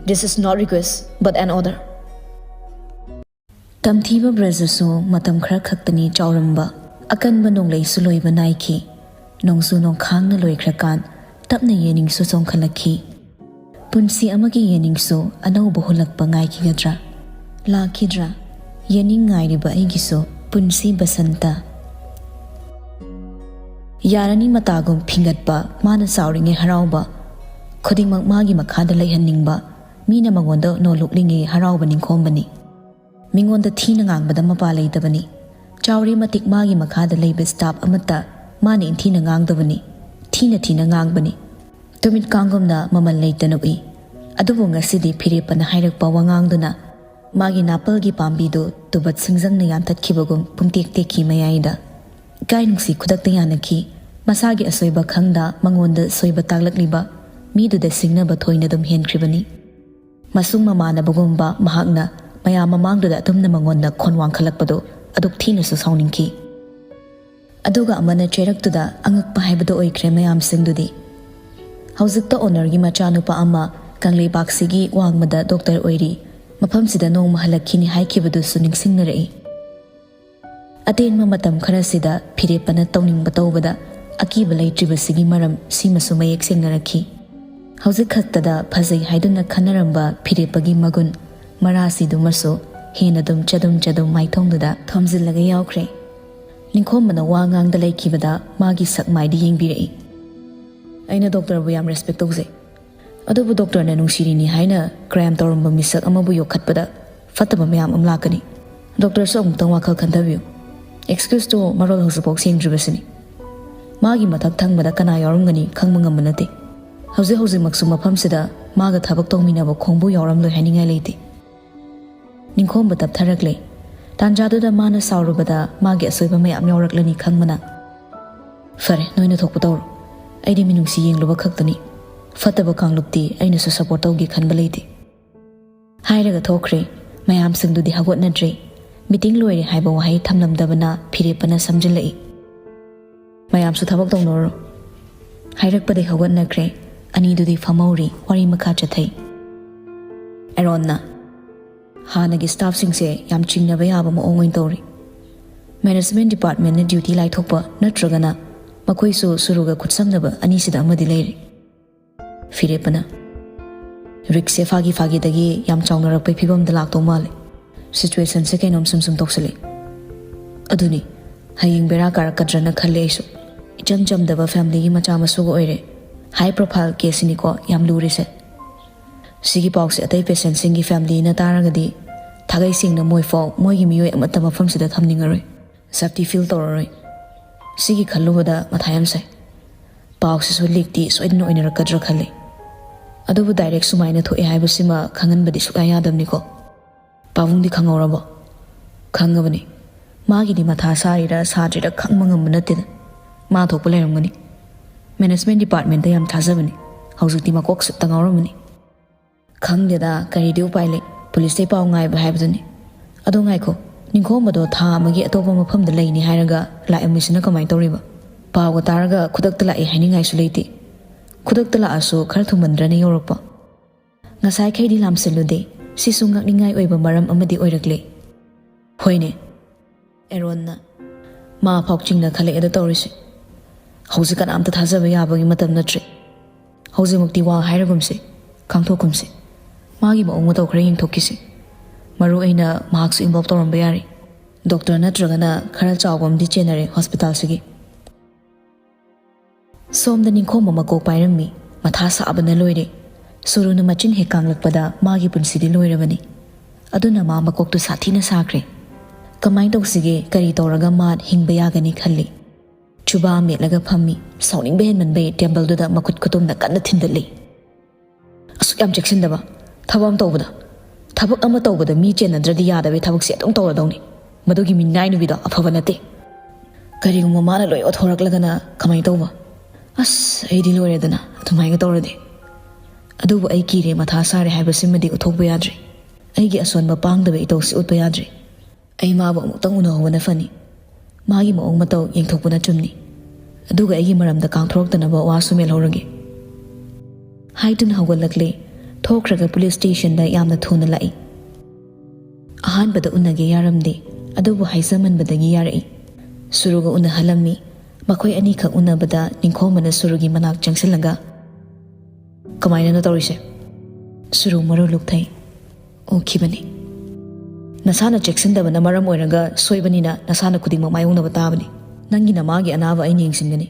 This is not request, but an order. ꯇꯝꯊꯤꯕ ꯕ꯭ꯔꯖꯁꯨ ꯃꯇꯝ ꯈꯔ ꯈꯛꯇꯅꯤ ꯆꯥꯎꯔꯝꯕ꯫ ꯑꯀꯟꯕ ꯅꯣꯡꯂꯩꯁꯨ ꯂꯣꯏꯕ ꯅꯥꯏꯈꯤ꯫ ꯅꯣꯡꯖꯨ ꯅꯣꯡꯈꯥꯡꯅ ꯂꯣꯏꯈ꯭ꯔꯀꯥꯟ ꯇꯞꯅ ꯌꯦꯅꯤꯡꯁꯨ ꯆꯣꯡꯈꯠꯂꯛꯈꯤ꯫ ꯄꯨꯟꯁꯤ ꯑꯃꯒꯤ ꯌꯦꯅꯤꯡꯁꯨ ꯑꯅꯧꯕ ꯍꯨꯜꯂꯛꯄ ꯉꯥꯏꯈꯤꯒꯗ꯭ꯔꯥ? ꯂꯥꯛꯈꯤꯗ꯭ꯔꯥ? ꯌꯦꯅꯤꯡ ꯉꯥꯏꯔꯤꯕ ꯑꯩꯒꯤꯁꯨ ꯄꯨꯟꯁꯤ ꯕꯁꯟꯇ꯫ ꯌꯥꯔꯅꯤ ꯃꯇꯥꯒꯨꯝ ꯐꯤꯡꯒꯠꯄ ꯃꯥꯅ ꯆꯥꯎꯔꯤꯉꯩ ꯍꯔꯥꯎꯕ꯫ ꯈꯨꯗꯤꯡꯃꯛ ꯃꯥꯒꯤ ꯃꯈꯥꯗ ꯂꯩꯍꯟꯅꯤꯡꯕ꯫ ꯃꯤꯅ ꯃꯉꯣꯟꯗ ꯅꯣꯜꯂꯨꯛꯂꯤꯉꯩ ꯍꯔꯥꯎꯕ ꯅꯤꯡꯈꯣꯝꯕꯅꯤ꯫ ꯃꯤꯉꯣꯟꯗ ꯊꯤꯅ ꯉꯥꯡꯕꯗ ꯃꯄꯥ ꯂꯩꯇꯕꯅꯤ꯫ ꯆꯥꯎꯔꯤ ꯃꯇꯤꯛ ꯃꯥꯒꯤ ꯃꯈꯥꯗ ꯂꯩꯕ staff ꯑꯃꯠꯇ ꯃꯥꯅ ꯏꯟꯊꯤꯅ ꯉꯥꯡꯗꯕꯅꯤ꯫ ꯊꯤꯅ ꯊꯤꯅ ꯉꯥꯡꯕꯅꯤ꯫ ꯇꯨꯃꯤꯠ ꯀꯥꯡꯒꯨꯝꯅ ꯃꯃꯜ ꯂꯩꯇꯅ ꯎꯏ꯫ ꯑꯗꯨꯕꯨ ꯉꯁꯤꯗꯤ ꯐꯤꯔꯦꯞꯄꯅ ꯍꯥꯏꯔꯛꯄ ꯋꯥꯉꯥꯡꯗꯨꯅ ꯃꯥꯒꯤ ꯅꯥꯄꯜꯒꯤ ꯄꯥꯝꯕꯤꯗꯨ ꯇꯨꯕꯠ ꯁꯤꯡꯖꯪꯅ ꯌꯥꯟꯊꯠꯈꯤꯕꯒꯨꯝ ꯄꯨꯡꯇꯦꯛ ꯇꯦꯛꯈꯤ ꯃꯌꯥꯏꯗ꯫ ꯏꯀꯥꯏ ꯅꯨꯡꯁꯤ ꯈꯨꯗꯛꯇ ꯌꯥꯅꯈꯤ꯫ ꯃꯁꯥꯒꯤ ꯑꯁꯣꯏꯕ ꯈꯪꯗ ꯃꯉꯣꯟꯗ ꯁꯣꯏꯕ ꯇꯥꯛꯂꯛꯂꯤꯕ ꯃꯤꯗꯨꯗ ꯁꯤꯡꯅꯕ ꯊꯣꯏꯅ ꯑꯗꯨꯝ ꯍꯦꯟꯈ꯭ꯔꯤꯕꯅꯤ꯫ ꯃꯁꯨꯡ ꯃꯃꯥꯟꯅꯕꯒꯨꯝꯕ ꯃꯍꯥꯛꯅ ꯃꯌꯥꯝ ꯃꯃꯥꯡꯗꯨꯗ ꯑꯗꯨꯝꯅ ꯃꯉꯣꯟꯗ ꯈꯣꯟ ꯋꯥꯡꯈꯠꯂꯛꯄꯗꯨ ꯑꯗꯨꯛ ꯊꯤꯅꯁꯨ ꯁꯥꯎꯅꯤꯡꯈꯤ꯫ ꯑꯗꯨꯒ ꯑꯃꯅ ꯆꯩꯔꯛꯇꯨꯗ ꯑꯉꯛꯄ ꯍꯥꯏꯕꯗꯨ ꯑꯣꯏꯈ꯭ꯔꯦ ꯃꯌꯥꯝꯁꯤꯡꯗꯨꯗꯤ꯫ ꯍꯧꯖꯤꯛꯇ owner ꯒꯤ ꯃꯆꯥꯅꯨꯄꯥ ꯑꯃ ꯀꯪꯂꯩꯄꯥꯛꯁꯤꯒꯤ ꯋꯥꯡꯃꯗ doctor ꯑꯣꯏꯔꯤ꯫ ꯃꯐꯝꯁꯤꯗ ꯅꯣꯡꯃ ꯍꯜꯂꯛꯈꯤꯅꯤ ꯍꯥꯏꯈꯤꯕꯗꯨꯁꯨ ꯅꯤꯡꯁꯤꯡꯅꯔꯛꯏ꯫ ꯑꯇꯦꯟꯕ ꯃꯇꯝ ꯈꯔꯁꯤꯗ ꯐꯤꯔꯦꯞꯄꯅ ꯇꯧꯅꯤꯡꯕ ꯇꯧꯕꯗ ꯑꯀꯤꯕ ꯂꯩꯇ꯭ꯔꯤꯕꯁꯤꯒꯤ ꯃꯔꯝ ꯁꯤꯃꯁꯨ ꯃꯌꯦꯛ ꯁꯦꯡꯅꯔꯛꯈꯤ꯫ ꯍꯧꯖꯤꯛ ꯈꯛꯇꯗ ꯐꯖꯩ ꯍꯥꯏꯗꯨꯅ ꯈꯟꯅꯔꯝꯕ ꯐꯤꯔꯦꯞꯄꯒꯤ ꯃꯒꯨꯟ ꯃꯔꯥꯁꯤꯗꯨꯃꯁꯨ ꯍꯦꯟꯅ ꯑꯗꯨꯝ ꯆꯗꯨꯝ ꯆꯗꯨꯝ ꯃꯥꯏꯊꯣꯡꯗꯨꯗ ꯊꯣꯝꯖꯤꯜꯂꯒ ꯌꯥꯎꯈ꯭ꯔꯦ꯫ ꯅꯤꯡꯈꯣꯝꯕꯅ ꯋꯥ ꯉꯥꯡꯗ ꯂꯩꯈꯤꯕꯗ ꯃꯥꯒꯤ ꯁꯛ ꯃꯥꯏꯗ ꯌꯦꯡꯕꯤꯔꯛꯏ꯫ ꯑꯩꯅ doctor ꯕꯨ ꯌꯥꯝ respect ꯇꯧꯖꯩ꯫ ꯑꯗꯨꯕꯨ doctor ꯅ ꯅꯨꯡꯁꯤꯔꯤꯅꯤ ꯍꯥꯏꯅ crime ꯇꯧꯔꯝꯕ ꯃꯤꯁꯛ ꯑꯃꯕꯨ ꯌꯣꯛꯈꯠꯄꯗ ꯐꯠꯇꯕ ꯃꯌꯥꯝ ꯑꯃ ꯂꯥꯛꯀꯅꯤ꯫ Doctor ꯁꯨ ꯑꯃꯨꯛꯇꯪ ꯋꯥꯈꯜ ꯈꯟꯊꯕꯤꯌꯨ꯫ Excuse ꯇꯨ ꯃꯔꯣꯜ ꯍꯧꯖꯤꯛꯐꯥꯎ ꯁꯦꯡꯗ꯭ꯔꯤꯕꯁꯤꯅꯤ꯫ ꯃꯥꯒꯤ ꯃꯊꯛ ꯊꯪꯕꯗ ꯀꯅꯥ ꯌꯥꯎꯔꯝꯒꯅꯤ ꯈꯪꯕ ꯉꯝꯕ ꯅꯠꯇꯦ꯫ ꯍꯧꯖꯤꯛ ꯍꯧꯖꯤꯛꯃꯛꯁꯨ ꯃꯐꯝꯁꯤꯗ ꯃꯥꯒ ꯊꯕꯛ ꯇꯧꯃꯤꯟꯅꯕ ꯈꯣꯡꯕꯨ ꯌꯥꯎꯔꯝꯂꯣꯏ ꯍꯥꯏꯅꯤꯡꯉꯥꯏ ꯂꯩꯇꯦ꯫ ꯅꯤꯡꯈꯣꯝꯕ ꯇꯞꯊꯔꯛꯂꯦ꯫ ꯇꯥꯟꯖꯥꯗꯨꯗ ꯃꯥꯅ ꯁꯥꯎꯔꯨꯕꯗ ꯃꯥꯒꯤ ꯑꯁꯣꯏꯕ ꯃꯌꯥꯝ ꯌꯥꯎꯔꯛꯂꯅꯤ ꯈꯪꯕꯅ꯫ ꯐꯔꯦ, ꯅꯣꯏꯅ ꯊꯣꯛꯄ ꯇꯧꯔꯣ꯫ ꯑꯩꯗꯤ ꯃꯤꯅꯨꯡꯁꯤ ꯌꯦꯡꯂꯨꯕ ꯈꯛꯇꯅꯤ꯫ ꯐꯠꯇꯕ ꯀꯥꯡꯂꯨꯞꯇꯤ ꯑꯩꯅꯁꯨ support ꯇꯧꯒꯦ ꯈꯟꯕ ꯂꯩꯇꯦ꯫ ꯍꯥꯏꯔꯒ ꯊꯣꯛꯈ꯭ꯔꯦ꯫ ꯃꯌꯥꯝꯁꯤꯡꯗꯨꯗꯤ ꯍꯧꯒꯠꯅꯗ꯭ꯔꯤ꯫ ꯃꯤꯇꯤꯡ ꯂꯣꯏꯔꯦ ꯍꯥꯏꯕ ꯋꯥꯍꯩ ꯊꯝꯂꯝꯗꯕꯅ ꯐꯤꯔꯦꯞꯄꯅ ꯁꯝꯖꯤꯜꯂꯛꯏ꯫ "ꯃꯌꯥꯝꯁꯨ ꯊꯕꯛ ꯇꯧꯅꯔꯣ" ꯍꯥꯏꯔꯛꯄꯗꯩ ꯍꯧꯒꯠꯅꯈ꯭ꯔꯦ꯫ ꯑꯅꯤꯗꯨꯗꯤ ꯐꯝꯍꯧꯔꯤ, ꯋꯥꯔꯤ ꯃꯈꯥ ꯆꯠꯊꯩ꯫ ꯑꯦꯔꯣꯟꯅ, "ꯍꯥꯟꯅꯒꯤ ꯁ꯭ꯇꯥꯐꯁꯤꯡꯁꯦ ꯌꯥꯝ ꯆꯤꯡꯅꯕ ꯌꯥꯕ ꯃꯑꯣꯡ ꯑꯣꯏꯅ ꯇꯧꯔꯤ꯫ ꯃꯦꯅꯦꯖꯃꯦꯟ ꯗꯤꯄꯥꯔꯠꯃꯦꯟꯅ ꯗ꯭ꯌꯨꯇꯤ ꯂꯥꯏꯊꯣꯛꯄ ꯅꯠꯇ꯭ꯔꯒꯅ ꯃꯈꯣꯏꯁꯨ ꯁꯨꯔꯨꯒ ꯈꯨꯠꯁꯝꯅꯕ ꯑꯅꯤꯁꯤꯗ ꯑꯃꯗꯤ ꯂꯩꯔꯤ"꯫ ꯐꯤꯔꯦꯞꯄꯅ, "ꯔꯤꯛꯁꯁꯦ ꯐꯥꯒꯤ ꯐꯥꯒꯤꯗꯒꯤ ꯌꯥꯝ ꯆꯥꯎꯅꯔꯛꯄꯩ ꯐꯤꯕꯝꯗ ꯂꯥꯛꯇꯧ ꯃꯥꯜꯂꯦ꯫ ꯁꯤꯆꯨꯋꯦꯁꯟꯁꯦ ꯀꯩꯅꯣꯝ ꯁꯨꯝ ꯁꯨꯝ ꯇꯧꯁꯤꯜꯂꯛꯑꯦ꯫ ꯑꯗꯨꯅꯤ, ꯍꯌꯦꯡ ꯕꯦꯔꯥ ꯀꯥꯔꯛꯀꯗ꯭ꯔꯅ ꯈꯜꯂꯦ ꯑꯩꯁꯨ꯫ ꯏꯆꯝ ꯆꯝꯗꯕ ꯐꯦꯃꯤꯂꯤꯒꯤ ꯃꯆꯥ ꯃꯁꯨꯒ ꯑꯣꯏꯔꯦ꯫ ꯍꯥꯏ ꯄ꯭ꯔꯣꯐꯥꯏꯜ ꯀꯦꯁꯁꯤꯅꯤꯀꯣ ꯌꯥꯝ ꯂꯨꯔꯤꯁꯦ꯫ ꯁꯤꯒꯤ ꯄꯥꯎꯁꯦ ꯑꯇꯩ ꯄꯦꯁꯦꯟꯁꯤꯡꯒꯤ ꯐꯦꯃꯤꯂꯤꯅ ꯇꯥꯔꯒꯗꯤ ꯊꯥꯒꯩ ꯁꯦꯡꯅ ꯃꯣꯏꯐꯥꯎ ꯃꯣꯏꯒꯤ ꯃꯤꯑꯣꯏ ꯑꯃꯠꯇ ꯃꯐꯝꯁꯤꯗ ꯊꯝꯅꯤꯡꯉꯔꯣꯏ꯫ ꯁꯦꯐꯇꯤ ꯐꯤꯜ ꯇꯧꯔꯔꯣꯏ꯫ ꯁꯤꯒꯤ ꯈꯜꯂꯨꯕꯗ ꯃꯊꯥ ꯌꯥꯝ ꯁꯥꯏ꯫ ꯄꯥꯎꯁꯤꯁꯨ ꯂꯤꯛꯇꯤ ꯁꯣꯏꯗꯅ ꯑꯣꯏꯅꯔꯛꯀꯗ꯭ꯔꯥ ꯈꯜꯂꯤ꯫ ꯑꯗꯨꯕꯨ ꯗꯥꯏꯔꯦꯛ ꯁꯨꯃꯥꯏꯅ ꯊꯣꯛꯑꯦ ꯍꯥꯏꯕꯁꯤꯃ ꯈꯪꯍꯟꯕꯗꯤ ꯁꯨꯛꯌꯥ ꯌꯥꯗꯕꯅꯤꯀꯣ"꯫ "ꯄꯥꯕꯨꯡꯗꯤ ꯈꯪꯍꯧꯔꯕꯣ?" "ꯈꯪꯉꯕꯅꯤ꯫ ꯃꯥꯒꯤꯗꯤ ꯃꯊꯥ ꯁꯥꯔꯤꯔꯥ ꯁꯥꯗ꯭ꯔꯤꯔꯥ ꯈꯪꯕ ꯉꯝꯕ ꯅꯠꯇꯦꯗ꯫ ꯃꯥ ꯊꯣꯛꯄ ꯂꯩꯔꯝꯒꯅꯤ꯫ ꯃꯦꯅꯦꯖꯃꯦꯟ ꯗꯤꯄꯥꯔꯠꯃꯦꯟꯇ ꯌꯥꯝ ꯊꯥꯖꯕꯅꯤ꯫ ꯍꯧꯖꯤꯛꯇꯤ ꯃꯀꯣꯛ ꯁꯨꯠꯇ ꯉꯥꯎꯔꯝꯃꯅꯤ"꯫ "ꯈꯪꯗꯦꯗ, ꯀꯔꯤꯗꯤ ꯎꯄꯥꯏ ꯂꯩ? ꯄꯨꯂꯤꯁꯇꯩ ꯄꯥꯎ ꯉꯥꯏꯕ ꯍꯥꯏꯕꯗꯨꯅꯤ꯫ ꯑꯗꯣ ꯉꯥꯏꯈꯣ, ꯅꯤꯡꯈꯣꯝꯕꯗꯣ ꯊꯥ ꯑꯃꯒꯤ ꯑꯇꯣꯞꯄ ꯃꯐꯝꯗ ꯂꯩꯅꯤ ꯍꯥꯏꯔꯒ ꯂꯥꯛꯑꯝꯃꯤꯁꯤꯅ ꯀꯃꯥꯏꯅ ꯇꯧꯔꯤꯕ? ꯄꯥꯎꯒ ꯇꯥꯔꯒ ꯈꯨꯗꯛꯇ ꯂꯥꯛꯑꯦ ꯍꯥꯏꯅꯤꯡꯉꯥꯏꯁꯨ ꯂꯩꯇꯦ꯫ ꯈꯨꯗꯛꯇ ꯂꯥꯛꯑꯁꯨ ꯈꯔ ꯊꯨꯃꯟꯗ꯭ꯔꯅꯦ ꯌꯧꯔꯛꯄ? ꯉꯁꯥꯏꯈꯩꯗꯤ ꯂꯥꯝꯁꯤꯜꯂꯨꯗꯦ꯫ ꯁꯤꯁꯨ ꯉꯛꯅꯤꯡꯉꯥꯏ ꯑꯣꯏꯕ ꯃꯔꯝ ꯑꯃꯗꯤ ꯑꯣꯏꯔꯛꯂꯦ"꯫ "ꯍꯣꯏꯅꯦ"꯫ ꯑꯦꯔꯣꯟꯅ, "ꯃꯥ ꯐꯥꯎ ꯆꯤꯡꯅ ꯈꯜꯂꯛꯑꯦꯗ ꯇꯧꯔꯤꯁꯦ꯫ ꯍꯧꯖꯤꯛ ꯀꯅꯥꯝꯇ ꯊꯥꯖꯕ ꯌꯥꯕꯒꯤ ꯃꯇꯝ ꯅꯠꯇ꯭ꯔꯦ꯫ ꯍꯧꯖꯤꯛꯃꯛꯇꯤ ꯋꯥ ꯍꯥꯏꯔꯒꯨꯝꯁꯦ, ꯈꯥꯡꯊꯣꯛꯀꯨꯝꯁꯦ꯫ ꯃꯥꯒꯤ ꯃꯑꯣꯡ ꯃꯇꯧ ꯈꯔ ꯌꯦꯡꯊꯣꯛꯈꯤꯁꯦ꯫ ꯃꯔꯨ ꯑꯣꯏꯅ ꯃꯍꯥꯛꯁꯨ ꯏꯟꯚꯣꯜꯕ ꯇꯧꯔꯝꯕ ꯌꯥꯔꯦ꯫ ꯗꯣꯛꯇꯔ ꯅꯠꯇ꯭ꯔꯒꯅ ꯈꯔ ꯆꯥꯎꯕ ꯑꯃꯗꯤ ꯆꯦꯟꯅꯔꯦ ꯍꯣꯁꯄꯤꯇꯥꯜꯁꯤꯒꯤ"꯫ ꯁꯣꯝꯗ ꯅꯤꯡꯈꯣꯝꯕ ꯃꯀꯣꯛ ꯄꯥꯏꯔꯝꯃꯤ꯫ ꯃꯊꯥ ꯁꯥꯕꯅ ꯂꯣꯏꯔꯦ꯫ ꯁꯨꯔꯨꯅ ꯃꯆꯤꯟ ꯍꯦꯛ ꯀꯥꯡꯂꯛꯄꯗ ꯃꯥꯒꯤ ꯄꯨꯟꯁꯤꯗꯤ ꯂꯣꯏꯔꯕꯅꯤ꯫ ꯑꯗꯨꯅ ꯃꯥ ꯃꯀꯣꯛꯇꯨ ꯁꯥꯊꯤꯅ ꯁꯥꯈ꯭ꯔꯦ꯫ ꯀꯃꯥꯏꯅ ꯇꯧꯁꯤꯒꯦ? ꯀꯔꯤ ꯇꯧꯔꯒ ꯃꯥ ꯍꯤꯡꯕ ꯌꯥꯒꯅꯤ ꯈꯜꯂꯤ꯫ ꯆꯨꯕꯥ ꯃꯦꯠꯂꯒ ꯐꯝꯃꯤ꯫ ꯁꯥꯎꯅꯤꯡꯕ ꯍꯦꯟꯃꯟꯕꯩ ꯇꯦꯕꯜꯗꯨꯗ ꯃꯈꯨꯠ ꯈꯨꯇꯨꯝꯅ ꯀꯟꯅ ꯊꯤꯟꯗꯠꯂꯤ꯫ "ꯑꯁꯨꯛ ꯌꯥꯝ ꯆꯦꯛꯁꯤꯟꯗꯕ? ꯊꯕꯛ ꯑꯃ ꯇꯧꯕꯗ, ꯊꯕꯛ ꯑꯃ ꯇꯧꯕꯗ ꯃꯤ ꯆꯦꯟꯅꯗ꯭ꯔꯗꯤ ꯌꯥꯗꯕꯒꯤ ꯊꯕꯛꯁꯦ ꯑꯗꯨꯝ ꯇꯧꯔꯗꯧꯅꯤ꯫ ꯃꯗꯨꯒꯤ ꯃꯤꯅꯥꯏ ꯅꯨꯄꯤꯗꯣ ꯑꯐꯕ ꯅꯠꯇꯦ꯫ ꯀꯔꯤꯒꯨꯝꯕ ꯃꯥꯅ ꯂꯣꯏ ꯑꯣꯊꯣꯔꯛꯂꯒꯅ ꯀꯃꯥꯏꯅ ꯇꯧꯕ? ꯑꯁ, ꯑꯩꯗꯤ ꯂꯣꯏꯔꯦꯗꯅ ꯑꯗꯨꯃꯥꯏꯅ ꯇꯧꯔꯗꯤ꯫ ꯑꯗꯨꯕꯨ ꯑꯩ ꯀꯤꯔꯦ, ꯃꯊꯥ ꯁꯥꯔꯦ ꯍꯥꯏꯕꯁꯤꯃꯗꯤ ꯎꯠꯊꯣꯛꯄ ꯌꯥꯗ꯭ꯔꯤ"꯫ ꯑꯩꯒꯤ ꯑꯁꯣꯟꯕ ꯄꯥꯡꯗꯕ ꯏꯇꯧꯁꯤ ꯎꯠꯄ ꯌꯥꯗ꯭ꯔꯦ꯫ ꯑꯩ ꯃꯥꯕꯨ ꯑꯃꯨꯛꯇꯪ ꯎꯅꯍꯧꯕꯅ ꯐꯅꯤ꯫ ꯃꯥꯒꯤ ꯃꯑꯣꯡ ꯃꯇꯧ ꯌꯦꯡꯊꯣꯛꯄꯅ ꯆꯨꯝꯅꯤ꯫ ꯑꯗꯨꯒ ꯑꯩꯒꯤ ꯃꯔꯝꯗ ꯀꯥꯡꯊꯣꯔꯛꯇꯅꯕ ꯋꯥꯁꯨ ꯃꯦꯜꯍꯧꯔꯒꯦ꯫ ꯍꯥꯏꯗꯨꯅ ꯍꯧꯒꯠꯂꯛꯂꯦ꯫ ꯊꯣꯛꯈ꯭ꯔꯒ ꯄꯨꯂꯤꯁ ꯁ꯭ꯇꯦꯁꯟꯗ ꯌꯥꯝꯅ ꯊꯨꯅ ꯂꯥꯛꯏ꯫ ꯑꯍꯥꯟꯕꯗ ꯎꯅꯒꯦ ꯌꯥꯔꯝꯗꯦ, ꯑꯗꯨꯕꯨ ꯍꯥꯏꯖꯃꯟꯕꯗꯒꯤ ꯌꯥꯔꯛꯏ꯫ ꯁꯨꯔꯨꯒ ꯎꯅꯍꯜꯂꯝꯃꯤ꯫ ꯃꯈꯣꯏ ꯑꯅꯤꯈꯛ ꯎꯅꯕꯗ ꯅꯤꯡꯈꯣꯝꯕꯅ ꯁꯨꯔꯨꯒꯤ ꯃꯅꯥꯛ ꯆꯪꯁꯤꯜꯂꯒ, "ꯀꯃꯥꯏꯅꯅꯣ ꯇꯧꯔꯤꯁꯦ?" ꯁꯨꯔꯨ ꯃꯔꯨ ꯂꯨꯛꯊꯩ꯫ "ꯎꯈꯤꯕꯅꯤ꯫ ꯅꯁꯥꯅ ꯆꯦꯛꯁꯤꯟꯗꯕꯅ ꯃꯔꯝ ꯑꯣꯏꯔꯒ ꯁꯣꯏꯕꯅꯤꯅ ꯅꯁꯥꯅ ꯈꯨꯗꯤꯡꯃꯛ ꯃꯥꯌꯣꯛꯅꯕ ꯇꯥꯕꯅꯤ꯫ ꯅꯪꯒꯤ ꯅꯃꯥꯒꯤ ꯑꯅꯥꯕ ꯑꯩꯅ ꯌꯦꯡꯁꯤꯟꯒꯅꯤ꯫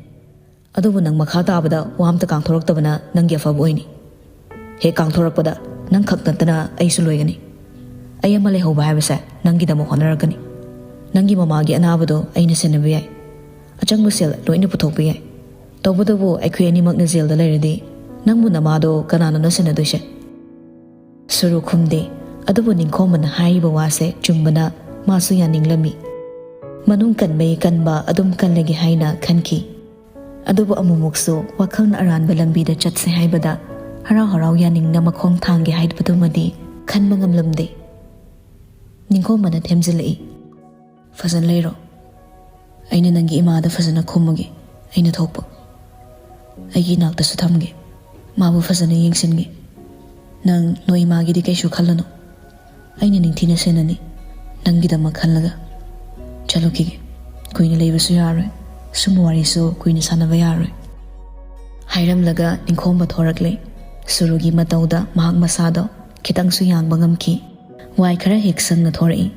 ꯑꯗꯨꯕꯨ ꯅꯪ ꯃꯈꯥ ꯇꯥꯕꯗ ꯋꯥ ꯑꯝꯇ ꯀꯥꯡꯊꯣꯔꯛꯇꯕꯅ ꯅꯪꯒꯤ ꯑꯐꯕ ꯑꯣꯏꯅꯤ꯫ ꯍꯦꯛ ꯀꯥꯡꯊꯣꯔꯛꯄꯗ ꯅꯪ ꯈꯛ ꯅꯠꯇꯅ ꯑꯩꯁꯨ ꯂꯣꯏꯒꯅꯤ꯫ ꯑꯩ ꯑꯃ ꯂꯩꯍꯧꯕ ꯍꯥꯏꯕꯁꯦ ꯅꯪꯒꯤꯗꯃꯛ ꯍꯣꯠꯅꯔꯛꯀꯅꯤ꯫ ꯅꯪꯒꯤ ꯃꯃꯥꯒꯤ ꯑꯅꯥꯕꯗꯣ ꯑꯩꯅ ꯁꯦꯟꯅꯕ ꯌꯥꯏ꯫ ꯑꯆꯪꯕ ꯁꯦꯜ ꯂꯣꯏꯅ ꯄꯨꯊꯣꯛꯄ ꯌꯥꯏ꯫ ꯇꯧꯕꯇꯕꯨ ꯑꯩꯈꯣꯏ ꯑꯅꯤꯃꯛꯅ ꯖꯦꯜꯗ ꯂꯩꯔꯗꯤ ꯅꯪꯕꯨ ꯅꯃꯥꯗꯣ ꯀꯅꯥꯅꯅꯣ ꯁꯦꯟꯅꯗꯣꯏꯁꯦ?" ꯁꯨꯔꯨ ꯈꯨꯝꯗꯦ, ꯑꯗꯨꯕꯨ ꯅꯤꯡꯈꯣꯝꯕꯅ ꯍꯥꯏꯔꯤꯕ ꯋꯥꯁꯦ ꯆꯨꯝꯕꯅ ꯃꯥꯁꯨ ꯌꯥꯅꯤꯡꯂꯝꯃꯤ꯫ ꯃꯅꯨꯡ ꯀꯟꯕꯩ ꯀꯟꯕ ꯑꯗꯨꯝ ꯀꯜꯂꯒꯦ ꯍꯥꯏꯅ ꯈꯟꯈꯤ꯫ ꯑꯗꯨꯕꯨ ꯑꯃꯨꯛꯃꯨꯛꯁꯨ ꯋꯥꯈꯜꯅ ꯑꯔꯥꯟꯕ ꯂꯝꯕꯤꯗ ꯆꯠꯁꯦ ꯍꯥꯏꯕꯗ ꯍꯔꯥꯎ ꯍꯔꯥꯎ ꯌꯥꯅꯤꯡꯅ ꯃꯈꯣꯡ ꯊꯥꯡꯒꯦ ꯍꯥꯏꯕꯗꯨꯃꯗꯤ ꯈꯟꯕ ꯉꯝꯂꯝꯗꯦ꯫ ꯅꯤꯡꯈꯣꯝꯕꯅ ꯊꯦꯝꯖꯤꯜꯂꯛꯏ꯫ "ꯐꯖꯅ ꯂꯩꯔꯣ꯫ ꯑꯩꯅ ꯅꯪꯒꯤ ꯏꯃꯥꯗ ꯐꯖꯅ ꯈꯨꯝꯃꯒꯦ꯫ ꯑꯩꯅ ꯊꯣꯛꯄ ꯑꯩꯒꯤ ꯏꯅꯥꯛꯇꯁꯨ ꯊꯝꯒꯦ꯫ ꯃꯥꯕꯨ ꯐꯖꯅ ꯌꯦꯡꯁꯤꯟꯒꯦ꯫ ꯅꯪ ꯅꯣꯏ ꯏꯃꯥꯒꯤꯗꯤ ꯀꯩꯁꯨ ꯈꯜꯂꯨꯅꯨ꯫ ꯑꯩꯅ ꯅꯤꯡꯊꯤꯅ ꯁꯦꯟꯅꯅꯤ, ꯅꯪꯒꯤꯗꯃꯛ ꯈꯜꯂꯒ꯫ ꯆꯠꯂꯨꯈꯤꯒꯦ꯫ ꯀꯨꯏꯅ ꯂꯩꯕꯁꯨ ꯌꯥꯔꯣꯏ꯫ ꯁꯨꯝꯕ ꯋꯥꯔꯤꯁꯨ ꯀꯨꯏꯅ ꯁꯥꯟꯅꯕ ꯌꯥꯔꯣꯏ꯫" ꯍꯥꯏꯔꯝꯂꯒ ꯅꯤꯡꯈꯣꯝꯕ ꯊꯣꯔꯛꯂꯦ꯫ ꯁꯨꯔꯨꯒꯤ ꯃꯇꯧꯗ ꯃꯍꯥꯛ ꯃꯁꯥꯗꯣ ꯈꯤꯇꯪꯁꯨ ꯌꯥꯡꯕ ꯉꯝꯈꯤ꯫ ꯋꯥꯏ ꯈꯔ ꯍꯦꯛ ꯁꯪꯅ ꯊꯣꯔꯛꯏ꯫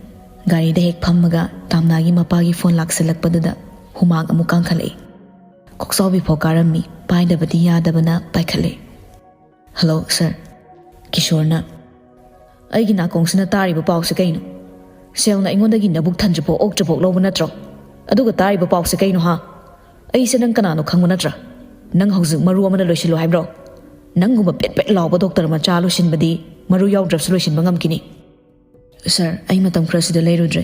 ꯒꯥꯔꯤꯗ ꯍꯦꯛ ꯐꯝꯃꯒ ꯇꯥꯝꯅꯥꯒꯤ ꯃꯄꯥꯒꯤ ꯐꯣꯟ ꯂꯥꯛꯁꯤꯜꯂꯛꯄꯗꯨꯗ ꯍꯨꯃꯥꯡ ꯑꯃꯨꯛ ꯀꯥꯡꯈꯠꯂꯛꯏ꯫ ꯀꯣꯛꯆꯥꯎꯕꯤ ꯐꯥꯎ ꯀꯥꯔꯝꯃꯤ, ꯄꯥꯏꯗꯕꯗꯤ ꯌꯥꯗꯕꯅ ꯄꯥꯏꯈꯠꯂꯦ꯫ "ꯍꯜꯂꯣ, ꯁꯥꯔ꯫" ꯀꯤꯁꯣꯔꯅ, "ꯑꯩꯒꯤ ꯅꯥꯀꯣꯡꯁꯤꯅ ꯇꯥꯔꯤꯕ ꯄꯥꯎꯁꯦ ꯀꯩꯅꯣ? ꯁꯦꯜꯅ ꯑꯩꯉꯣꯟꯗꯒꯤ ꯅꯕꯨꯛ ꯊꯟꯗ꯭ꯔꯤꯐꯥꯎ ꯑꯣꯛꯇ꯭ꯔꯤꯐꯥꯎ ꯂꯧꯕ ꯅꯠꯇ꯭ꯔꯣ? ꯑꯗꯨꯒ ꯇꯥꯔꯤꯕ ꯄꯥꯎꯁꯦ ꯀꯩꯅꯣ, ꯍꯥ? ꯑꯩꯁꯦ ꯅꯪ ꯀꯅꯥꯅꯣ ꯈꯪꯕ ꯅꯠꯇ꯭ꯔꯥ? ꯅꯪ ꯍꯧꯖꯤꯛ ꯃꯔꯨ ꯑꯃꯅ ꯂꯣꯏꯁꯤꯜꯂꯨ ꯍꯥꯏꯕ꯭ꯔꯣ? ꯅꯪꯒꯨꯝꯕ ꯄꯦꯠ ꯄꯦꯠ ꯂꯥꯎꯕ ꯗꯣꯛꯇꯔ ꯃꯆꯥ ꯂꯣꯏꯁꯤꯟꯕꯗꯤ ꯃꯔꯨ ꯌꯥꯎꯗ꯭ꯔꯁꯨ ꯂꯣꯏꯁꯤꯟꯕ ꯉꯝꯈꯤꯅꯤ꯫" "ꯁꯥꯔ, ꯑꯩ ꯃꯇꯝ ꯈꯔꯁꯤꯗ ꯂꯩꯔꯨꯗ꯭ꯔꯦ꯫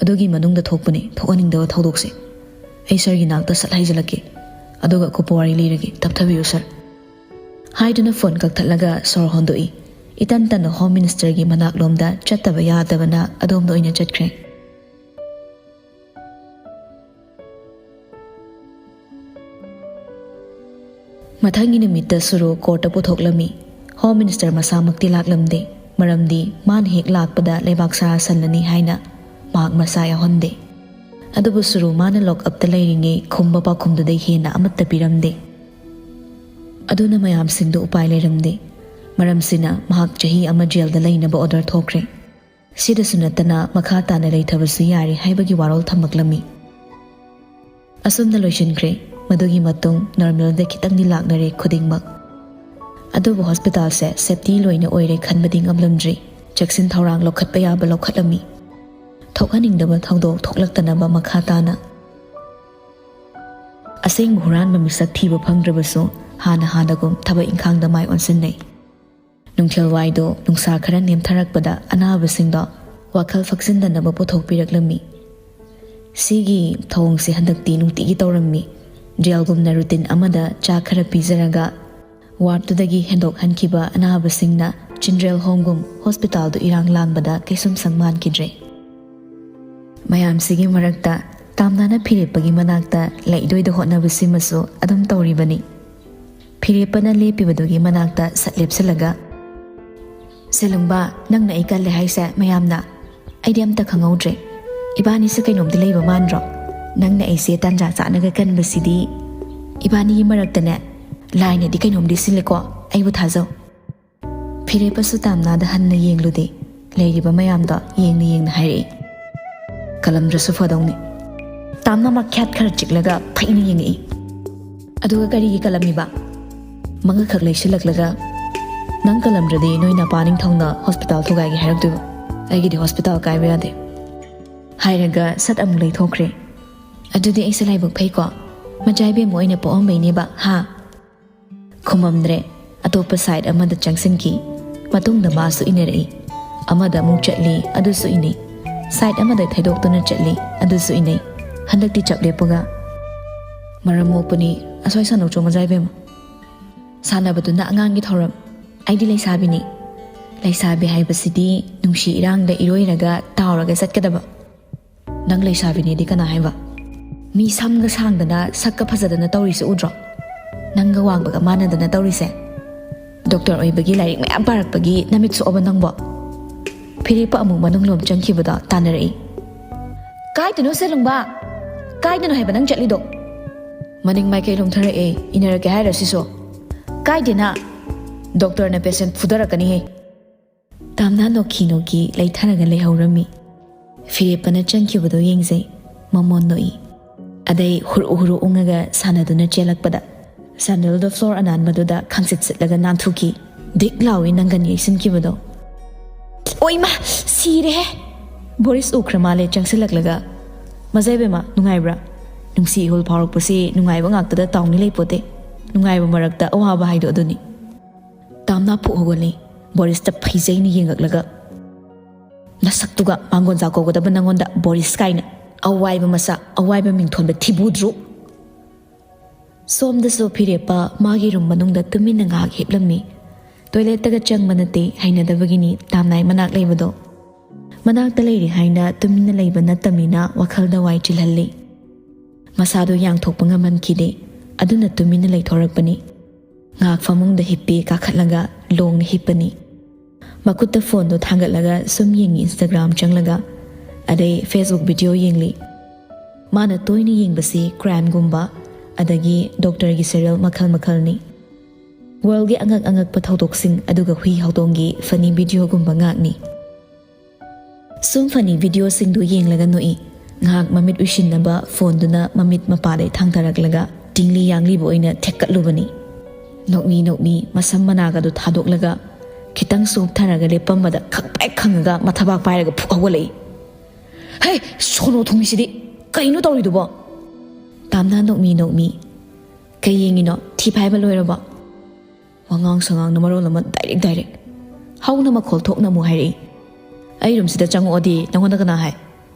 ꯑꯗꯨꯒꯤ ꯃꯅꯨꯡꯗ ꯊꯣꯛꯄꯅꯤ, ꯊꯣꯛꯍꯟꯅꯤꯡꯗꯕ ꯊꯧꯗꯣꯛꯁꯦ꯫ ꯑꯩ ꯁꯥꯔꯒꯤ ꯅꯥꯛꯇ ꯁꯠ ꯍꯥꯏꯖꯤꯜꯂꯛꯀꯦ, ꯑꯗꯨꯒ ꯑꯀꯨꯞꯄ ꯋꯥꯔꯤ ꯂꯤꯔꯒꯦ꯫ ꯇꯞꯊꯕꯤꯌꯨ, ꯁꯥꯔ꯫" ꯍꯥꯏꯗꯨꯅ ꯐꯣꯟ ꯀꯛꯊꯠꯂꯒ ꯁꯣꯔ ꯍꯣꯟꯗꯣꯛꯏ꯫ ꯏꯇꯟ ꯇꯟꯅ ꯍꯣꯝ ꯃꯤꯅꯤꯁꯇꯔꯒꯤ ꯃꯅꯥꯛꯂꯣꯝꯗ ꯆꯠꯇꯕ ꯌꯥꯗꯕꯅ ꯑꯗꯣꯝꯗ ꯑꯣꯏꯅ ꯆꯠꯈ꯭ꯔꯦ꯫ ꯃꯊꯪꯒꯤ ꯅꯨꯃꯤꯠꯇ ꯁꯨꯔꯨ ꯀꯣꯔꯠꯇ ꯄꯨꯊꯣꯛꯂꯝꯃꯤ꯫ ꯍꯣꯝ ꯃꯤꯅꯤꯁꯇꯔ ꯃꯁꯥꯃꯛꯇꯤ ꯂꯥꯛꯂꯝꯗꯦ, ꯃꯔꯝꯗꯤ ꯃꯥꯅ ꯍꯦꯛ ꯂꯥꯛꯄꯗ ꯂꯩꯕꯥꯛ ꯁꯥ ꯁꯜꯂꯅꯤ ꯍꯥꯏꯅ ꯃꯍꯥꯛ ꯃꯁꯥ ꯌꯥꯎꯍꯟꯗꯦ꯫ ꯑꯗꯨꯕꯨ ꯁꯨꯔꯨ ꯃꯥꯅ ꯂꯣꯛ ꯑꯞꯇ ꯂꯩꯔꯤꯉꯩ ꯈꯨꯝꯕ ꯄꯥꯎꯈꯨꯝꯗꯨꯗꯩ ꯍꯦꯟꯅ ꯑꯃꯠꯇ ꯄꯤꯔꯝꯗꯦ꯫ ꯑꯗꯨꯅ ꯃꯌꯥꯝꯁꯤꯡꯗꯨ ꯎꯄꯥꯏ ꯂꯩꯔꯝꯗꯦ꯫ ꯃꯔꯝꯁꯤꯅ ꯃꯍꯥꯛ ꯆꯍꯤ ꯑꯃ ꯖꯦꯜꯗ ꯂꯩꯅꯕ ꯑꯣꯔꯗꯔ ꯊꯣꯛꯈ꯭ꯔꯦ꯫ ꯁꯤꯗꯁꯨ ꯅꯠꯇꯅ ꯃꯈꯥ ꯇꯥꯅ ꯂꯩꯊꯕꯁꯨ ꯌꯥꯔꯦ ꯍꯥꯏꯕꯒꯤ ꯋꯥꯔꯣꯜ ꯊꯝꯃꯛꯂꯝꯃꯤ꯫ ꯑꯁꯨꯝꯅ ꯂꯣꯏꯁꯤꯟꯈ꯭ꯔꯦ꯫ ꯃꯗꯨꯒꯤ ꯃꯇꯨꯡ ꯅꯣꯔꯃꯦꯜꯗ ꯈꯤꯇꯪꯗꯤ ꯂꯥꯛꯅꯔꯦ ꯈꯨꯗꯤꯡꯃꯛ꯫ ꯑꯗꯨꯕꯨ ꯍꯣꯁꯄꯤꯇꯥꯜꯁꯦ ꯁꯦꯞꯇꯤ ꯂꯣꯏꯅ ꯑꯣꯏꯔꯦ ꯈꯟꯕꯗꯤ ꯉꯝꯂꯝꯗ꯭ꯔꯤ꯫ ꯆꯦꯛꯁꯤꯟ ꯊꯧꯔꯥꯡ ꯂꯧꯈꯠꯄ ꯌꯥꯕ ꯂꯧꯈꯠꯂꯝꯃꯤ꯫ ꯊꯣꯛꯍꯟꯅꯤꯡꯗꯕ ꯊꯧꯗꯣꯛ ꯊꯣꯛꯂꯛꯇꯅꯕ ꯃꯈꯥ ꯇꯥꯅ꯫ ꯑꯁꯦꯡꯕ ꯍꯨꯔꯥꯟꯕ ꯃꯤꯁꯛ ꯊꯤꯕ ꯐꯪꯗ꯭ꯔꯕꯁꯨ ꯍꯥꯟꯅ ꯍꯥꯟꯅꯒꯨꯝ ꯊꯕꯛ ꯏꯪꯈꯥꯡꯗ ꯃꯥꯏ ꯑꯣꯟꯁꯤꯟꯅꯩ꯫ ꯅꯨꯡꯊꯤꯜꯋꯥꯏꯗꯣ ꯅꯨꯡꯁꯥ ꯈꯔ ꯅꯦꯝꯊꯔꯛꯄꯗ ꯑꯅꯥꯕꯁꯤꯡꯗꯣ ꯋꯥꯈꯜ ꯐꯛꯆꯤꯟꯗꯅꯕ ꯄꯨꯊꯣꯛꯄꯤꯔꯛꯂꯝꯃꯤ꯫ ꯁꯤꯒꯤ ꯊꯧꯑꯣꯡꯁꯦ ꯍꯟꯗꯛꯇꯤ ꯅꯨꯡꯇꯤꯒꯤ ꯇꯧꯔꯝꯃꯤ꯫ ꯖꯦꯜꯒꯨꯝꯅ ꯔꯨꯇꯤꯟ ꯑꯃꯗ ꯆꯥꯛ ꯈꯔ ꯄꯤꯖꯔꯒ ꯋꯥꯔꯗꯇꯨꯗꯒꯤ ꯍꯦꯟꯗꯣꯛꯍꯟꯈꯤꯕ ꯑꯅꯥꯕꯁꯤꯡꯅ ꯆꯤꯜꯗ꯭ꯔꯦꯟ ꯍꯣꯝꯒꯨꯝ ꯍꯣꯁꯄꯤꯇꯥꯜꯗꯨ ꯏꯔꯥꯡ ꯂꯥꯡꯕꯗ ꯀꯩꯁꯨꯝꯁꯪ ꯃꯥꯟꯈꯤꯗ꯭ꯔꯦ꯫ ꯃꯌꯥꯝꯁꯤꯒꯤ ꯃꯔꯛꯇ ꯇꯥꯝꯅꯥꯅ ꯐꯤꯔꯦꯞꯄꯒꯤ ꯃꯅꯥꯛꯇ ꯂꯩꯗꯣꯏꯗ ꯍꯣꯠꯅꯕꯁꯤꯃꯁꯨ ꯑꯗꯨꯝ ꯇꯧꯔꯤꯕꯅꯤ꯫ ꯐꯤꯔꯦꯞꯄꯅ ꯂꯦꯞꯄꯤꯕꯗꯨꯒꯤ ꯃꯅꯥꯛꯇ ꯁꯠ ꯂꯦꯞꯁꯤꯜꯂꯒ, "ꯁꯦꯂꯨꯡꯕ, ꯅꯪꯅ ꯑꯩ ꯀꯜꯂꯦ ꯍꯥꯏꯁꯦ ꯃꯌꯥꯝꯅ? ꯑꯩꯗꯤ ꯑꯝꯇ ꯈꯪꯍꯧꯗ꯭ꯔꯦ꯫ ꯏꯕꯥꯅꯤꯁꯦ ꯀꯩꯅꯣꯝꯗꯤ ꯂꯩꯕ ꯃꯥꯟꯗ꯭ꯔꯣ? ꯅꯪꯅ ꯑꯩꯁꯦ ꯇꯥꯟꯖꯥ ꯆꯥꯅꯒ ꯀꯟꯕꯁꯤꯗꯤ ꯏꯕꯥꯅꯤꯒꯤ ꯃꯔꯛꯇꯅꯦ ꯂꯥꯏꯅꯗꯤ ꯀꯩꯅꯣꯝꯗꯤ ꯁꯤꯜꯂꯦꯀꯣ, ꯑꯩꯕꯨ ꯊꯥꯖꯧ꯫" ꯐꯤꯔꯦꯞꯄꯁꯨ ꯇꯥꯝꯅꯥꯗ ꯍꯟꯅ ꯌꯦꯡꯂꯨꯗꯦ꯫ ꯂꯩꯔꯤꯕ ꯃꯌꯥꯝꯗꯣ ꯌꯦꯡꯅ ꯌꯦꯡꯅ ꯍꯥꯏꯔꯛꯏ꯫ "ꯀꯂꯝꯗ꯭ꯔꯁꯨ ꯐꯗꯧꯅꯤ꯫" ꯇꯥꯝꯅꯥ ꯃꯈ꯭ꯌꯥꯠ ꯈꯔ ꯆꯤꯛꯂꯒ ꯐꯩꯅ ꯌꯦꯡꯉꯛꯏ꯫ "ꯑꯗꯨꯒ ꯀꯔꯤꯒꯤ ꯀꯂꯝꯃꯤꯕ? ꯃꯉꯛꯈꯛ ꯂꯩꯁꯤꯜꯂꯛꯂꯒ, ꯅꯪ ꯀꯂꯝꯗ꯭ꯔꯗꯤ ꯅꯣꯏ ꯅꯄꯥ ꯅꯤꯡꯊꯧꯅ ꯍꯣꯁꯄꯤꯇꯥꯜ ꯊꯨꯒꯥꯏꯒꯦ ꯍꯥꯏꯔꯛꯇꯣꯏꯕ꯫ ꯑꯩꯒꯤꯗꯤ ꯍꯣꯁꯄꯤꯇꯥꯜ ꯀꯥꯏꯕ ꯌꯥꯗꯦ," ꯍꯥꯏꯔꯒ ꯁꯠ ꯑꯃꯨꯛ ꯂꯩꯊꯣꯛꯈ꯭ꯔꯦ꯫ "ꯑꯗꯨꯗꯤ ꯑꯩꯁꯦ ꯂꯥꯏꯕꯛ ꯐꯩꯀꯣ, ꯃꯆꯥ ꯏꯕꯦꯝꯃ ꯑꯣꯏꯅ ꯄꯣꯛꯑꯝꯕꯩꯅꯦꯕ, ꯍꯥ?" ꯈꯨꯝꯃꯝꯗ꯭ꯔꯦ꯫ ꯑꯇꯣꯞꯄ ꯁꯥꯏꯠ ꯑꯃꯗ ꯆꯪꯁꯤꯟꯈꯤ꯫ ꯃꯇꯨꯡꯗ ꯃꯥꯁꯨ ꯏꯟꯅꯔꯛꯏ꯫ ꯑꯃꯗ ꯑꯃꯨꯛ ꯆꯠꯂꯤ, ꯑꯗꯨꯁꯨ ꯏꯟꯅꯩ꯫ ꯁꯥꯏꯠ ꯑꯃꯗ ꯊꯩꯗꯣꯛꯇꯨꯅ ꯆꯠꯂꯤ, ꯑꯗꯨꯁꯨ ꯏꯟꯅꯩ꯫ ꯍꯟꯗꯛꯇꯤ ꯆꯞ ꯂꯦꯞꯄꯒ, "ꯃꯔꯝ ꯃꯣꯛꯄꯅꯤ, ꯑꯁ꯭ꯋꯥꯏ ꯁꯥꯟꯅꯧꯆꯣ ꯃꯆꯥ ꯏꯕꯦꯝꯃ꯫ ꯁꯥꯟꯅꯕꯗꯨꯅ ꯑꯉꯥꯡꯒꯤ ꯊꯧꯔꯝ꯫ ꯑꯩꯗꯤ ꯂꯩꯁꯥꯕꯤꯅꯤ꯫ ꯂꯩꯁꯥꯕꯤ ꯍꯥꯏꯕꯁꯤꯗꯤ ꯅꯨꯡꯁꯤ ꯏꯔꯥꯡꯗ ꯏꯔꯣꯏꯔꯒ ꯇꯥꯎꯔꯒ ꯆꯠꯀꯗꯕ꯫ ꯅꯪ ꯂꯩꯁꯥꯕꯤꯅꯦꯗꯤ ꯀꯅꯥ ꯍꯥꯏꯕ? ꯃꯤ ꯁꯝꯒ ꯁꯥꯡꯗꯅ ꯁꯛꯀ ꯐꯖꯗꯅ ꯇꯧꯔꯤꯁꯦ ꯎꯗ꯭ꯔꯣ? ꯅꯪꯒ ꯋꯥꯡꯕꯒ ꯃꯥꯟꯅꯗꯅ ꯇꯧꯔꯤꯁꯦ꯫ ꯗꯣꯛꯇꯔ ꯑꯣꯏꯕꯒꯤ ꯂꯥꯏꯔꯤꯛ ꯃꯌꯥꯝ ꯄꯥꯔꯛꯄꯒꯤ ꯅꯃꯤꯠ ꯁꯣꯛꯑꯕ ꯅꯪꯕꯣ? ꯐꯤꯔꯦꯞꯄ ꯑꯃꯨꯛ ꯃꯅꯨꯡ ꯂꯣꯝ ꯆꯪꯈꯤꯕꯗꯣ ꯇꯥꯟꯅꯔꯛꯏ꯫ "ꯀꯥꯏꯗꯅꯣ ꯁꯦꯂꯨꯡꯕ? ꯀꯥꯏꯗꯅꯣ ꯍꯥꯏꯕ ꯅꯪ ꯆꯠꯂꯤꯗꯣ?" ꯃꯅꯤꯡ ꯃꯥꯏꯀꯩ ꯂꯣꯝꯊꯔꯛꯑꯦ꯫ "ꯏꯟꯅꯔꯛꯀꯦ ꯍꯥꯏꯔꯣ ꯁꯤꯁꯨ?" "ꯀꯥꯏꯗꯦꯅ, ꯗꯣꯛꯇꯔꯅ ꯄꯦꯁꯦꯟ ꯐꯨꯗꯔꯛꯀꯅꯤꯍꯦ꯫" ꯇꯥꯝꯅꯥ ꯅꯣꯛꯈꯤ ꯅꯣꯛꯈꯤ ꯂꯩꯊꯔꯒ ꯂꯩꯍꯧꯔꯝꯃꯤ꯫ ꯐꯤꯔꯦꯞꯄꯅ ꯆꯪꯈꯤꯕꯗꯣ ꯌꯦꯡꯖꯩ꯫ ꯃꯃꯣꯟ ꯅꯣꯛꯏ꯫ ꯑꯗꯩ ꯍꯨꯔꯨ ꯍꯨꯔꯨ ꯎꯪꯉꯒ ꯁꯥꯟꯅꯗꯨꯅ ꯆꯦꯜꯂꯛꯄꯗ ꯁꯦꯟꯗꯜꯗꯣ ꯐ꯭ꯂꯣꯔ ꯑꯅꯥꯟꯕꯗꯨꯗ ꯈꯪꯆꯤꯠ ꯆꯤꯠꯂꯒ ꯅꯥꯟꯊꯨꯈꯤ꯫ ꯗꯤꯛ ꯂꯥꯎꯏ ꯅꯪꯒꯟ ꯌꯩꯁꯤꯟꯈꯤꯕꯗꯣ꯫ "ꯑꯣꯏꯃ, ꯁꯤꯔꯦꯍꯦ!" ꯕꯣꯔꯤꯁ ꯎꯈ꯭ꯔ ꯃꯥꯜꯂꯦ ꯆꯪꯁꯤꯜꯂꯛꯂꯒ꯫ "ꯃꯖꯥ ꯏꯕꯦꯝꯃ, ꯅꯨꯡꯉꯥꯏꯕ꯭ꯔꯥ? ꯅꯨꯡꯁꯤ ꯏꯍꯨꯜ ꯐꯥꯎꯔꯛꯄꯁꯤ ꯅꯨꯡꯉꯥꯏꯕ ꯉꯥꯛꯇꯗ ꯇꯥꯎꯅꯤ ꯂꯩꯄꯣꯠꯇꯦ꯫ ꯅꯨꯡꯉꯥꯏꯕ ꯃꯔꯛꯇ ꯑꯋꯥꯕ ꯍꯥꯏꯗꯣ ꯑꯗꯨꯅꯤ꯫" ꯇꯥꯝꯅꯥ ꯐꯨꯛ ꯍꯧꯒꯠꯂꯤ꯫ ꯕꯣꯔꯤꯁꯇ ꯐꯩꯖꯩꯅ ꯌꯦꯡꯉꯛꯂꯒ, "ꯅꯁꯛꯇꯨꯒ ꯃꯥꯡꯒꯣꯟꯖꯥ ꯀꯧꯒꯗꯕ ꯅꯪꯉꯣꯟꯗ ꯕꯣꯔꯤꯁ ꯀꯥꯏꯅ꯫ ꯑꯋꯥꯏꯕ ꯃꯆꯥ, ꯑꯋꯥꯏꯕ ꯃꯤꯡꯊꯣꯟꯕ ꯊꯤꯕꯨꯗ꯭ꯔꯨ!" ꯁꯣꯝꯗꯁꯨ ꯐꯤꯔꯦꯞꯄ ꯃꯥꯒꯤ ꯔꯨꯝ ꯃꯅꯨꯡꯗ ꯇꯨꯃꯤꯟꯅ ꯉꯥꯏꯍꯥꯛ ꯍꯤꯞꯂꯝꯃꯤ꯫ ꯇꯣꯏꯂꯦꯠꯇꯒ ꯆꯪꯕ ꯅꯠꯇꯦ, ꯍꯩꯅꯗꯕꯒꯤꯅꯤ ꯇꯥꯝꯅꯥꯏ ꯃꯅꯥꯛ ꯂꯩꯕꯗꯣ꯫ ꯃꯅꯥꯛꯇ ꯂꯩꯔꯤ ꯍꯥꯏꯅ ꯇꯨꯃꯤꯟꯅ ꯂꯩꯕ ꯅꯠꯇꯕꯅꯤꯅ ꯋꯥꯈꯜꯗ ꯋꯥꯏ ꯆꯤꯜꯍꯜꯂꯤ꯫ ꯃꯁꯥꯗꯣ ꯌꯥꯡꯊꯣꯛꯄ ꯉꯝꯍꯟꯈꯤꯗꯦ, ꯑꯗꯨꯅ ꯇꯨꯃꯤꯟꯅ ꯂꯩꯊꯣꯔꯛꯄꯅꯤ꯫ ꯉꯥꯏꯍꯥꯛ ꯐꯃꯨꯡꯗ ꯍꯤꯞꯄꯤ, ꯀꯥꯈꯠꯂꯒ ꯂꯣꯡꯅ ꯍꯤꯞꯄꯅꯤ꯫ ꯃꯈꯨꯠꯇ ꯐꯣꯟꯗꯣ ꯊꯥꯡꯒꯠꯂꯒ ꯁꯨꯝ ꯌꯦꯡꯉꯤ Instagram ꯆꯪꯂꯒ, ꯑꯗꯩ Facebook video ꯌꯦꯡꯂꯤ꯫ ꯃꯥꯅ ꯇꯣꯏꯅ ꯌꯦꯡꯕꯁꯤ crimeꯒꯨꯝꯕ, ꯑꯗꯒꯤ ꯗꯣꯛꯇꯔꯒꯤ serial ꯃꯈꯜ ꯃꯈꯜꯅꯤ꯫ Worldꯒꯤ ꯑꯉꯛ ꯑꯉꯛꯄ ꯊꯧꯗꯣꯛꯁꯤꯡ, ꯑꯗꯨꯒ ꯍꯨꯏ ꯍꯧꯗꯣꯡꯒꯤ funny videoꯒꯨꯝꯕ ꯉꯥꯛꯅꯤ꯫ ꯁꯨꯝ funny videoꯁꯤꯡꯗꯨ ꯌꯦꯡꯂꯒ ꯅꯣꯛꯏ꯫ ꯉꯥꯏꯍꯥꯛ ꯃꯃꯤꯠ ꯎꯏꯁꯤꯟꯅꯕ ꯐꯣꯟꯗꯨꯅ ꯃꯃꯤꯠ ꯃꯄꯥꯗꯩ ꯊꯥꯡꯊꯔꯛꯂꯒ ꯇꯤꯡꯂꯤ ꯌꯥꯡꯂꯤꯕ ꯑꯣꯏꯅ ꯊꯦꯛꯀꯠꯂꯨꯕꯅꯤ꯫ ꯅꯣꯛꯃꯤ ꯅꯣꯛꯃꯤ ꯃꯁꯝ ꯃꯅꯥꯒꯗꯨ ꯊꯥꯗꯣꯛꯂꯒ ꯈꯤꯇꯪ ꯁꯣꯛꯊꯔꯒ ꯂꯦꯞꯄꯝꯕꯗ ꯈꯪꯄ꯭ꯔꯦꯛ ꯈꯪꯉꯒ ꯃꯊꯕꯥꯛ ꯄꯥꯏꯔꯒ ꯐꯨꯛ ꯍꯧꯒꯠꯂꯛꯏ꯫ "ꯍꯦ, ꯁꯣꯅꯣ ꯊꯨꯡꯉꯤꯁꯤꯗꯤ ꯀꯩꯅꯣ ꯇꯧꯔꯤꯗꯨꯕꯣ?" ꯇꯥꯝꯅꯥ ꯅꯣꯛꯃꯤ ꯅꯣꯛꯃꯤ, "ꯀꯩ ꯌꯦꯡꯉꯤꯅꯣ? ꯊꯤ ꯐꯥꯏꯕ ꯂꯣꯏꯔꯕꯣ?" ꯋꯥꯉꯥꯡ ꯁꯉꯥꯡꯅ ꯃꯔꯣꯜ ꯑꯃ direct direct꯫ ꯍꯧꯅ ꯃꯈꯣꯜ ꯊꯣꯛꯅ ꯑꯃꯨꯛ ꯍꯥꯏꯔꯛꯏ꯫ "ꯑꯩ ꯔꯨꯝꯁꯤꯗ ꯆꯪꯉꯛꯑꯣꯗꯤ ꯅꯪꯉꯣꯟꯗ ꯀꯅꯥ ꯍꯥꯏ?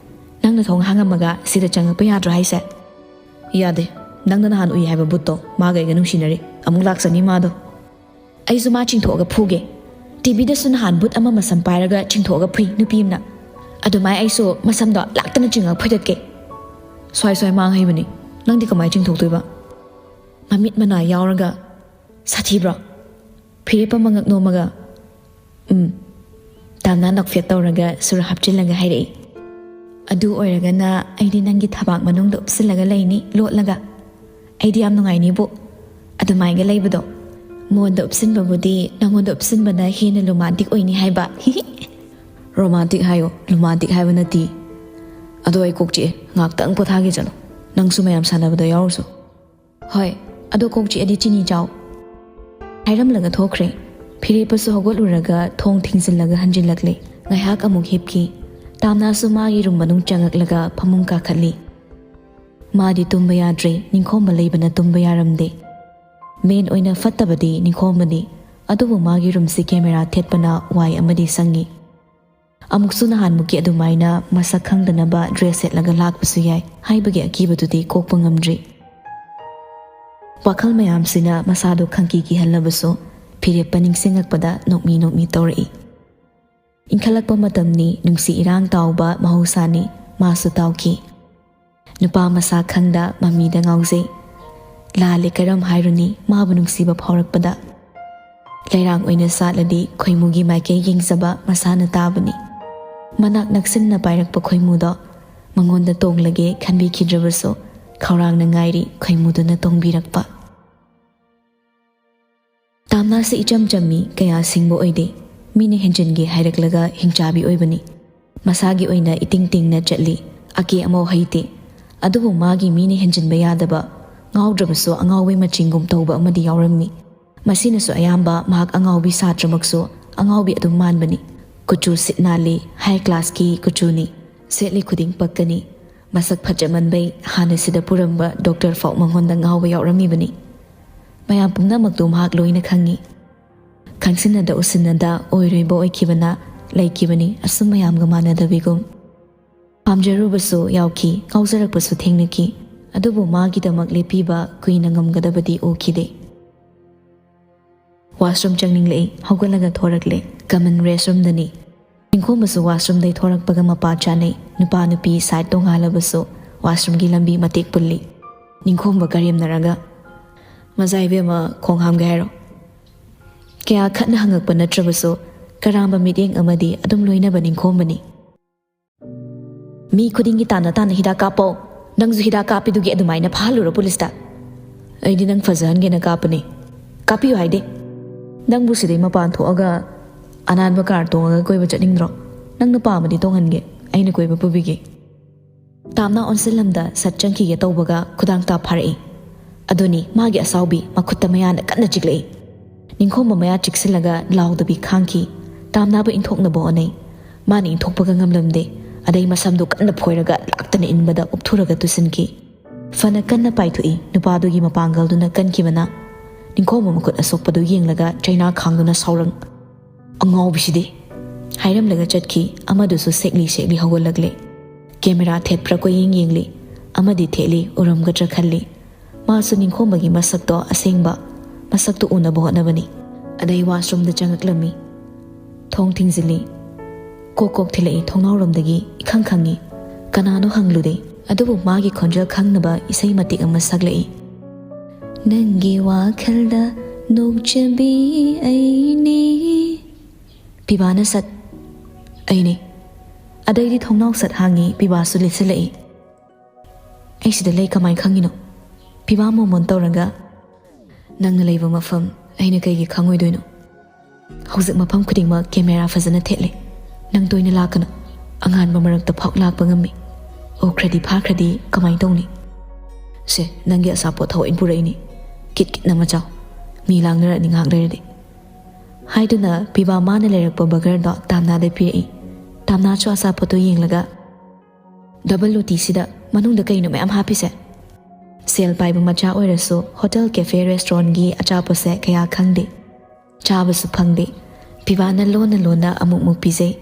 ꯅꯪꯅ ꯊꯣꯡ ꯍꯥꯡꯉꯝꯃꯒ ꯁꯤꯗ ꯆꯪꯉꯛꯄ ꯌꯥꯗ꯭ꯔꯣ ꯍꯥꯏꯁꯦ?" "ꯌꯥꯗꯦ꯫ ꯅꯪꯅ ꯅꯍꯥꯟ ꯎꯏ ꯍꯥꯏꯕ ꯕꯨꯠꯇꯣ ꯃꯥꯒ ꯑꯩꯒ ꯅꯨꯡꯁꯤꯅꯔꯤ꯫ ꯑꯃꯨꯛ ꯂꯥꯛꯆꯅꯤ ꯃꯥꯗꯣ꯫" "ꯑꯩꯁꯨ ꯃꯥ ꯆꯤꯡꯊꯣꯛꯑꯒ ꯐꯨꯒꯦ꯫ ꯇꯤꯚꯤꯗꯁꯨ ꯅꯍꯥꯟ ꯕꯨꯠ ꯑꯃ ꯃꯁꯝ ꯄꯥꯏꯔꯒ ꯆꯤꯡꯊꯣꯛꯑꯒ ꯐꯨꯏ ꯅꯨꯄꯤ ꯑꯃꯅ꯫ ꯑꯗꯨꯃꯥꯏꯅ ꯑꯩꯁꯨ ꯃꯁꯝꯗꯣ ꯂꯥꯛꯇꯅ ꯆꯤꯡꯉꯒ ꯐꯨꯏꯗꯠꯀꯦ꯫ ꯁ꯭ꯋꯥꯏ ꯁ꯭ꯋꯥꯏ ꯃꯥꯡ ꯍꯩꯕꯅꯤ꯫ ꯅꯪꯗꯤ ꯀꯃꯥꯏꯅ ꯆꯤꯡꯊꯣꯛꯇꯣꯏꯕ? ꯃꯃꯤꯠ ꯃꯅꯥ ꯌꯥꯎꯔꯒ꯫ ꯁꯥꯊꯤꯕ꯭ꯔꯣ? ꯐꯤꯔꯦꯞ ꯑꯃ ꯉꯛ ꯅꯣꯝꯃꯒ, "ꯎꯝ," ꯇꯥꯝꯅ ꯅꯣꯛꯐꯦꯠ ꯇꯧꯔꯒ ꯁꯨꯔ ꯍꯥꯞꯆꯤꯜꯂꯒ ꯍꯥꯏꯔꯛꯏ꯫ "ꯑꯗꯨ ꯑꯣꯏꯔꯒꯅ ꯑꯩꯗꯤ ꯅꯪꯒꯤ ꯊꯕꯥꯛ ꯃꯅꯨꯡꯗ ꯎꯞꯁꯤꯜꯂꯒ ꯂꯩꯅꯤ, ꯂꯣꯠꯂꯒ꯫ ꯑꯩꯗꯤ ꯌꯥꯝ ꯅꯨꯡꯉꯥꯏꯅꯤꯕꯨ ꯑꯗꯨꯃꯥꯏꯒ ꯂꯩꯕꯗꯣ꯫ ꯃꯉꯣꯟꯗ ꯎꯞꯁꯤꯟꯕꯕꯨꯗꯤ ꯅꯪꯉꯣꯟꯗ ꯎꯞꯁꯤꯟꯕꯅ ꯍꯦꯟꯅ ꯔꯣꯃꯥꯟꯇꯤꯛ ꯑꯣꯏꯅꯤ ꯍꯥꯏꯕ꯫ ꯍꯤꯍꯤ꯫ ꯔꯣꯃꯥꯟꯇꯤꯛ ꯍꯥꯏꯌꯣ, ꯔꯣꯃꯥꯟꯇꯤꯛ ꯍꯥꯏꯕ ꯅꯠꯇꯦ꯫ ꯑꯗꯣ ꯑꯩ ꯀꯣꯛ ꯆꯤꯛꯑꯦ, ꯉꯥꯛꯇꯪ ꯄꯣꯊꯥꯒꯦ ꯆꯠꯂꯣ꯫ ꯅꯪꯁꯨ ꯃꯌꯥꯝ ꯁꯥꯟꯅꯕꯗ ꯌꯥꯎꯔꯨꯁꯣ꯫ "ꯍꯣꯏ, ꯑꯗꯣ ꯀꯣꯛ ꯆꯤꯛꯑꯗꯤ ꯆꯤꯅꯤ ꯆꯥꯎ," ꯍꯥꯏꯔꯝꯂꯒ ꯊꯣꯛꯈ꯭ꯔꯦ꯫ ꯐꯤꯔꯦꯞꯄꯁꯨ ꯍꯧꯒꯠꯂꯨꯔꯒ ꯊꯣꯡ ꯊꯤꯡꯖꯤꯜꯂꯒ ꯍꯟꯖꯤꯜꯂꯛꯂꯦ꯫ ꯉꯥꯏꯍꯥꯛ ꯑꯃꯨꯛ ꯍꯤꯞꯈꯤ꯫ ꯇꯥꯝꯅꯥꯁꯨ ꯃꯥꯒꯤ ꯔꯨꯝ ꯃꯅꯨꯡ ꯆꯪꯉꯛꯂꯒ ꯐꯃꯨꯡ ꯀꯥꯈꯠꯂꯤ꯫ ꯃꯥꯗꯤ ꯇꯨꯝꯕ ꯌꯥꯗ꯭ꯔꯦ, ꯅꯤꯡꯈꯣꯝꯕ ꯂꯩꯕꯅ ꯇꯨꯝꯕ ꯌꯥꯔꯝꯗꯦ꯫ ꯃꯦꯟ ꯑꯣꯏꯅ ꯐꯠꯇꯕꯗꯤ ꯅꯤꯡꯈꯣꯝꯕꯅꯤ, ꯑꯗꯨꯕꯨ ꯃꯥꯒꯤ ꯔꯨꯝꯁꯤ ꯀꯦꯃꯦꯔꯥ ꯊꯦꯠꯄꯅ ꯋꯥꯏ ꯑꯃꯗꯤ ꯁꯪꯉꯤ꯫ ꯑꯃꯨꯛꯁꯨ ꯅꯍꯥꯟꯃꯨꯛꯀꯤ ꯑꯗꯨꯃꯥꯏꯅ ꯃꯁꯛ ꯈꯪꯗꯅꯕ ꯗ꯭ꯔꯦꯁ ꯁꯦꯠꯂꯒ ꯂꯥꯛꯄꯁꯨ ꯌꯥꯏ ꯍꯥꯏꯕꯒꯤ ꯑꯀꯤꯕꯗꯨꯗꯤ ꯀꯣꯛꯄ ꯉꯝꯗ꯭ꯔꯤ꯫ ꯋꯥꯈꯜ ꯃꯌꯥꯝꯁꯤꯅ ꯃꯁꯥꯗꯣ ꯈꯪꯀꯤ ꯀꯤꯍꯜꯂꯕꯁꯨ ꯐꯤꯔꯦꯞꯄ ꯅꯤꯡꯁꯤꯡꯉꯛꯄꯗ ꯅꯣꯛꯃꯤ ꯅꯣꯛꯃꯤ ꯇꯧꯔꯛꯏ꯫ ꯏꯟꯈꯠꯂꯛꯄ ꯃꯇꯝꯅꯤ, ꯅꯨꯡꯁꯤ ꯏꯔꯥꯡ ꯇꯥꯎꯕ ꯃꯍꯧꯁꯥꯅꯤ, ꯃꯥꯁꯨ ꯇꯥꯎꯈꯤ꯫ ꯅꯨꯄꯥ ꯃꯁꯥ ꯈꯪꯗ ꯃꯃꯤꯗ ꯉꯥꯎꯖꯩ꯫ ꯂꯥꯜꯂꯦ ꯀꯔꯝ ꯍꯥꯏꯔꯨꯅꯤ ꯃꯥꯕꯨ ꯅꯨꯡꯁꯤꯕ ꯐꯥꯎꯔꯛꯄꯗ꯫ ꯂꯩꯔꯥꯡ ꯑꯣꯏꯅ ꯁꯥꯠꯂꯗꯤ ꯈꯣꯏꯃꯨꯒꯤ ꯃꯥꯏꯀꯩ ꯌꯦꯡꯖꯕ ꯃꯁꯥꯅ ꯇꯥꯕꯅꯤ꯫ ꯃꯅꯥꯛ ꯅꯛꯁꯤꯟꯅ ꯄꯥꯏꯔꯛꯄ ꯈꯣꯏꯃꯨꯗꯣ ꯃꯉꯣꯟꯗ ꯇꯣꯡꯂꯒꯦ ꯈꯟꯕꯤꯈꯤꯗ꯭ꯔꯕꯁꯨ ꯈꯧꯔꯥꯡꯅ ꯉꯥꯏꯔꯤ ꯈꯣꯏꯃꯨꯗꯨꯅ ꯇꯣꯡꯕꯤꯔꯛꯄ꯫ ꯇꯥꯝꯅꯥꯁꯤ ꯏꯆꯝ ꯆꯝꯃꯤ, ꯀꯌꯥ ꯁꯤꯡꯕ ꯑꯣꯏꯗꯦ꯫ ꯃꯤꯅ ꯍꯦꯟꯖꯤꯟꯒꯦ ꯍꯥꯏꯔꯛꯂꯒ ꯍꯤꯡꯆꯥꯕꯤ ꯑꯣꯏꯕꯅꯤ꯫ ꯃꯁꯥꯒꯤ ꯑꯣꯏꯅ ꯏꯇꯤꯡ ꯇꯤꯡꯅ ꯆꯠꯂꯤ꯫ ꯑꯀꯦ ꯑꯃꯧ ꯍꯩꯇꯦ꯫ ꯑꯗꯨꯕꯨ ꯃꯥꯒꯤ ꯃꯤꯅ ꯍꯦꯟꯖꯤꯟꯕ ꯌꯥꯗꯕ, ꯉꯥꯎꯗ꯭ꯔꯕꯁꯨ ꯑꯉꯥꯎꯕꯩ ꯃꯆꯤꯡꯒꯨꯝ ꯇꯧꯕ ꯑꯃꯗꯤ ꯌꯥꯎꯔꯝꯃꯤ꯫ ꯃꯁꯤꯅꯁꯨ ꯑꯌꯥꯝꯕ ꯃꯍꯥꯛ ꯑꯉꯥꯎꯕꯤ ꯁꯥꯇ꯭ꯔꯃꯛꯁꯨ ꯑꯉꯥꯎꯕꯤ ꯑꯗꯨꯝ ꯃꯥꯟꯕꯅꯤ꯫ ꯀꯨꯆꯨ ꯁꯤꯠ ꯅꯥꯜꯂꯤ, ꯍꯥꯏ ꯀ꯭ꯂꯥꯁꯀꯤ ꯀꯨꯆꯨꯅꯤ꯫ ꯁꯦꯠꯂꯤ ꯈꯨꯗꯤꯡ ꯄꯛꯀꯅꯤ꯫ ꯃꯁꯛ ꯐꯖꯃꯟꯕꯩ ꯍꯥꯟꯅ ꯁꯤꯗ ꯄꯨꯔꯝꯕ ꯗꯣꯛꯇꯔ ꯐꯥꯎ ꯃꯉꯣꯟꯗ ꯉꯥꯎꯕ ꯌꯥꯎꯔꯝꯃꯤꯕꯅꯤ꯫ ꯃꯌꯥꯝ ꯄꯨꯝꯅꯃꯛꯇꯨ ꯃꯍꯥꯛ ꯂꯣꯏꯅ ꯈꯪꯏ꯫ ꯈꯪꯁꯤꯟꯅꯗ ꯎꯁꯤꯟꯅꯗ ꯑꯣꯏꯔꯣꯏꯕ ꯑꯣꯏꯈꯤꯕꯅ ꯂꯩꯈꯤꯕꯅꯤ, ꯑꯁꯨꯝ ꯃꯌꯥꯝꯒ ꯃꯥꯟꯅꯗꯕꯤꯒꯨꯝ꯫ ꯄꯥꯝꯖꯔꯨꯕꯁꯨ ꯌꯥꯎꯈꯤ, ꯉꯥꯎꯖꯔꯛꯄꯁꯨ ꯊꯦꯡꯅꯈꯤ꯫ ꯑꯗꯨꯕꯨ ꯃꯥꯒꯤꯗꯃꯛ ꯂꯦꯞꯄꯤꯕ ꯀꯨꯏꯅ ꯉꯝꯒꯗꯕꯗꯤ ꯎꯈꯤꯗꯦ꯫ ꯋꯥꯁꯔꯨꯝ ꯆꯪꯅꯤꯡꯂꯛꯏ꯫ ꯍꯧꯒꯠꯂꯒ ꯊꯣꯔꯛꯂꯦ꯫ ꯀꯃꯟ ꯔꯦꯁꯔꯨꯝꯗꯅꯤ꯫ ꯅꯤꯡꯈꯣꯝꯕꯁꯨ ꯋꯥꯁꯔꯨꯝꯗꯩ ꯊꯣꯔꯛꯄꯒ ꯃꯄꯥ ꯆꯥꯅꯩ꯫ ꯅꯨꯄꯥ ꯅꯨꯄꯤ ꯁꯥꯏꯠ ꯇꯣꯡꯉꯥꯜꯂꯕꯁꯨ ꯋꯥꯁꯔꯨꯝꯒꯤ ꯂꯝꯕꯤ ꯃꯇꯦꯛ ꯄꯨꯜꯂꯤ꯫ ꯅꯤꯡꯈꯣꯝꯕ ꯀꯔꯦꯝꯅꯔꯒ, "ꯃꯖꯥ ꯏꯕꯦꯝꯃ, ꯈꯣꯡ ꯍꯥꯝꯒꯦ ꯍꯥꯏꯔꯣ?" ꯀꯌꯥ ꯈꯠꯅ ꯍꯪꯉꯛꯄ ꯅꯠꯇ꯭ꯔꯕꯁꯨ ꯀꯔꯥꯝꯕ ꯃꯤꯠꯌꯦꯡ ꯑꯃꯗꯤ ꯑꯗꯨꯝ ꯂꯣꯏꯅꯕ ꯅꯤꯡꯈꯣꯝꯕꯅꯤ꯫ "ꯃꯤ ꯈꯨꯗꯤꯡꯒꯤ ꯇꯥꯟꯅ ꯇꯥꯟꯅ ꯍꯤꯗꯥꯛ ꯀꯥꯞꯄꯣ꯫ ꯅꯪꯁꯨ ꯍꯤꯗꯥꯛ ꯀꯥꯞꯄꯤꯗꯨꯒꯤ ꯑꯗꯨꯃꯥꯏꯅ ꯐꯥꯍꯜꯂꯨꯔꯣ ꯄꯨꯂꯤꯁꯇ?" "ꯑꯩꯗꯤ ꯅꯪ ꯐꯖꯍꯟꯒꯦꯅ ꯀꯥꯞꯄꯅꯤ꯫ ꯀꯥꯞꯄꯤꯌꯨ ꯍꯥꯏꯗꯦ꯫ ꯅꯪꯕꯨ ꯁꯤꯗꯩ ꯃꯄꯥꯟ ꯊꯣꯛꯑꯒ ꯑꯅꯥꯟꯕ ꯀꯥꯔ ꯇꯣꯡꯉꯒ ꯀꯣꯏꯕ ꯆꯠꯅꯤꯡꯗ꯭ꯔꯣ? ꯅꯪ ꯅꯨꯄꯥ ꯑꯃꯗꯤ ꯇꯣꯡꯍꯟꯒꯦ, ꯑꯩꯅ ꯀꯣꯏꯕ ꯄꯨꯕꯤꯒꯦ꯫" ꯇꯥꯝꯅ ꯑꯣꯟꯁꯤꯜꯂꯝꯗ ꯁꯠ ꯆꯪꯈꯤꯒꯦ ꯇꯧꯕꯒ ꯈꯨꯗꯥꯡ ꯇꯥ ꯐꯥꯔꯛꯏ꯫ ꯑꯗꯨꯅꯤ ꯃꯥꯒꯤ ꯑꯁꯥꯎꯕꯤ, ꯃꯈꯨꯠꯇ ꯃꯌꯥꯅ ꯀꯟꯅ ꯆꯤꯛꯂꯛꯏ꯫ ꯅꯤꯡꯈꯣꯝꯕ ꯃꯌꯥ ꯆꯤꯛꯁꯤꯜꯂꯒ ꯂꯥꯎꯗꯕꯤ ꯈꯥꯡꯈꯤ꯫ ꯇꯥꯝꯅꯥꯕ ꯏꯟꯊꯣꯛꯅꯕ ꯍꯣꯠꯅꯩ꯫ ꯃꯥꯅ ꯏꯟꯊꯣꯛꯄꯒ ꯉꯝꯂꯝꯗꯦ꯫ ꯑꯗꯩ ꯃꯁꯝꯗꯨ ꯀꯟꯅ ꯐꯣꯏꯔꯒ ꯂꯥꯛꯇꯅ ꯏꯟꯕꯗ ꯎꯞꯊꯨꯔꯒ ꯇꯨꯁꯤꯟꯈꯤ꯫ ꯐꯅ ꯀꯟꯅ ꯄꯥꯏꯊꯣꯛꯏ꯫ ꯅꯨꯄꯥꯗꯨꯒꯤ ꯃꯄꯥꯡꯒꯜꯗꯨꯅ ꯀꯟꯈꯤꯕꯅ ꯅꯤꯡꯈꯣꯝꯕ ꯃꯈꯨꯠ ꯑꯁꯣꯛꯄꯗꯨ ꯌꯦꯡꯂꯒ ꯆꯩꯅꯥ ꯈꯥꯡꯗꯨꯅ ꯁꯥꯎꯔꯪ, "ꯑꯉꯥꯎꯕꯤꯁꯤꯗꯤ!" ꯍꯥꯏꯔꯝꯂꯒ ꯆꯠꯈꯤ꯫ ꯑꯃꯗꯨꯁꯨ ꯁꯦꯛꯂꯤ ꯁꯦꯛꯂꯤ ꯍꯧꯒꯠꯂꯛꯂꯦ꯫ ꯀꯦꯃꯦꯔꯥ ꯊꯦꯠꯄ꯭ꯔꯥ ꯀꯣꯏꯌꯦꯡ ꯌꯦꯡꯂꯤ꯫ ꯑꯃꯗꯤ ꯊꯦꯠꯂꯤ, ꯎꯔꯝꯒꯗ꯭ꯔꯥ ꯈꯜꯂꯤ꯫ ꯃꯥꯁꯨ ꯅꯤꯡꯈꯣꯝꯕꯒꯤ ꯃꯁꯛꯇꯣ ꯑꯁꯦꯡꯕ ꯃꯁꯛꯇꯣ ꯎꯅꯕ ꯍꯣꯠꯅꯕꯅꯤ꯫ ꯑꯗꯩ ꯋꯥꯁꯔꯨꯝꯗ ꯆꯪꯉꯛꯂꯝꯃꯤ꯫ ꯊꯣꯡ ꯊꯤꯡꯖꯤꯜꯂꯤ꯫ ꯀꯣꯛ ꯀꯣꯛ ꯊꯤꯜꯂꯛꯏ꯫ ꯊꯣꯡꯅꯥꯎꯔꯣꯝꯗꯒꯤ ꯏꯈꯪ ꯈꯪꯉꯤ꯫ ꯀꯅꯥꯅꯣ ꯍꯪꯂꯨꯗꯦ꯫ ꯑꯗꯨꯕꯨ ꯃꯥꯒꯤ ꯈꯣꯟꯖꯦꯜ ꯈꯪꯅꯕ ꯏꯁꯩ ꯃꯇꯦꯛ ꯑꯃ ꯁꯛꯂꯛꯏ꯫ "ꯅꯪꯒꯤ ꯋꯥꯈꯜꯗ ꯅꯣꯛꯆꯕꯤ ꯑꯩꯅꯦ꯫" ꯄꯤꯕꯥꯅ ꯁꯠ, "ꯑꯩꯅꯦ꯫" ꯑꯗꯩꯗꯤ ꯊꯣꯡꯅꯥꯎ ꯁꯠ ꯍꯥꯡꯉꯤ꯫ ꯄꯤꯕꯥꯁꯨ ꯂꯤꯠꯁꯤꯜꯂꯛꯏ꯫ "ꯑꯩ ꯁꯤꯗ ꯂꯩ ꯀꯃꯥꯏ ꯈꯪꯉꯤꯅꯣ?" ꯄꯤꯕꯥ ꯃꯣꯃꯣꯟ ꯇꯧꯔꯒ, "ꯅꯪꯅ ꯂꯩꯕ ꯃꯐꯝ ꯑꯩꯅ ꯀꯩꯒꯤ ꯈꯪꯉꯣꯏꯗꯣꯏꯅꯣ? ꯍꯧꯖꯤꯛ ꯃꯐꯝ ꯈꯨꯗꯤꯡꯃꯛ ꯀꯦꯃꯦꯔꯥ ꯐꯖꯅ ꯊꯦꯠꯂꯦ꯫ ꯅꯪ ꯇꯣꯏꯅ ꯂꯥꯛꯀꯅꯨ꯫ ꯑꯉꯥꯟꯕ ꯃꯔꯛꯇ ꯐꯥꯎ ꯂꯥꯛꯄ ꯉꯝꯃꯤ꯫ ꯎꯈ꯭ꯔꯗꯤ ꯐꯥꯈ꯭ꯔꯗꯤ ꯀꯃꯥꯏ ꯇꯧꯅꯤ? ꯁꯦ, ꯅꯪꯒꯤ ꯑꯆꯥꯄꯣꯠ ꯊꯑꯣꯏꯅ ꯄꯨꯔꯛꯏꯅꯤ꯫ ꯀꯤꯠ ꯀꯤꯠ ꯅꯝꯃ ꯆꯥꯎ꯫ ꯃꯤ ꯂꯥꯡꯅꯔꯛꯑꯅꯤ ꯉꯥꯏꯍꯥꯛ ꯂꯩꯔꯗꯤ꯫" ꯍꯥꯏꯗꯨꯅ ꯄꯤꯕꯥ ꯃꯥꯅ ꯂꯩꯔꯛꯄ ꯕꯒꯔꯗꯣ ꯇꯥꯝꯅꯥꯗ ꯄꯤꯔꯛꯏ꯫ ꯇꯥꯝꯅꯥꯁꯨ ꯑꯆꯥꯄꯣꯠꯇꯣ ꯌꯦꯡꯂꯒ, "ꯗꯕꯜ ꯂꯣꯇꯤꯁꯤꯗ ꯃꯅꯨꯡꯗ ꯀꯩꯅꯣ ꯃꯌꯥꯝ ꯍꯥꯞꯄꯤꯁꯦ?" ꯁꯦꯜ ꯄꯥꯏꯕ ꯃꯆꯥ ꯑꯣꯏꯔꯁꯨ ꯍꯣꯇꯦꯜ, ꯀꯦꯐꯦ, ꯔꯦꯁꯇꯨꯔꯦꯟꯒꯤ ꯑꯆꯥꯄꯣꯠꯁꯦ ꯀꯌꯥ ꯈꯪꯗꯦ꯫ ꯆꯥꯕꯁꯨ ꯐꯪꯗꯦ꯫ ꯄꯤꯕꯥꯅ ꯂꯣꯟꯅ ꯂꯣꯟꯅ ꯑꯃꯨꯛ ꯃꯨꯛ ꯄꯤꯖꯩ꯫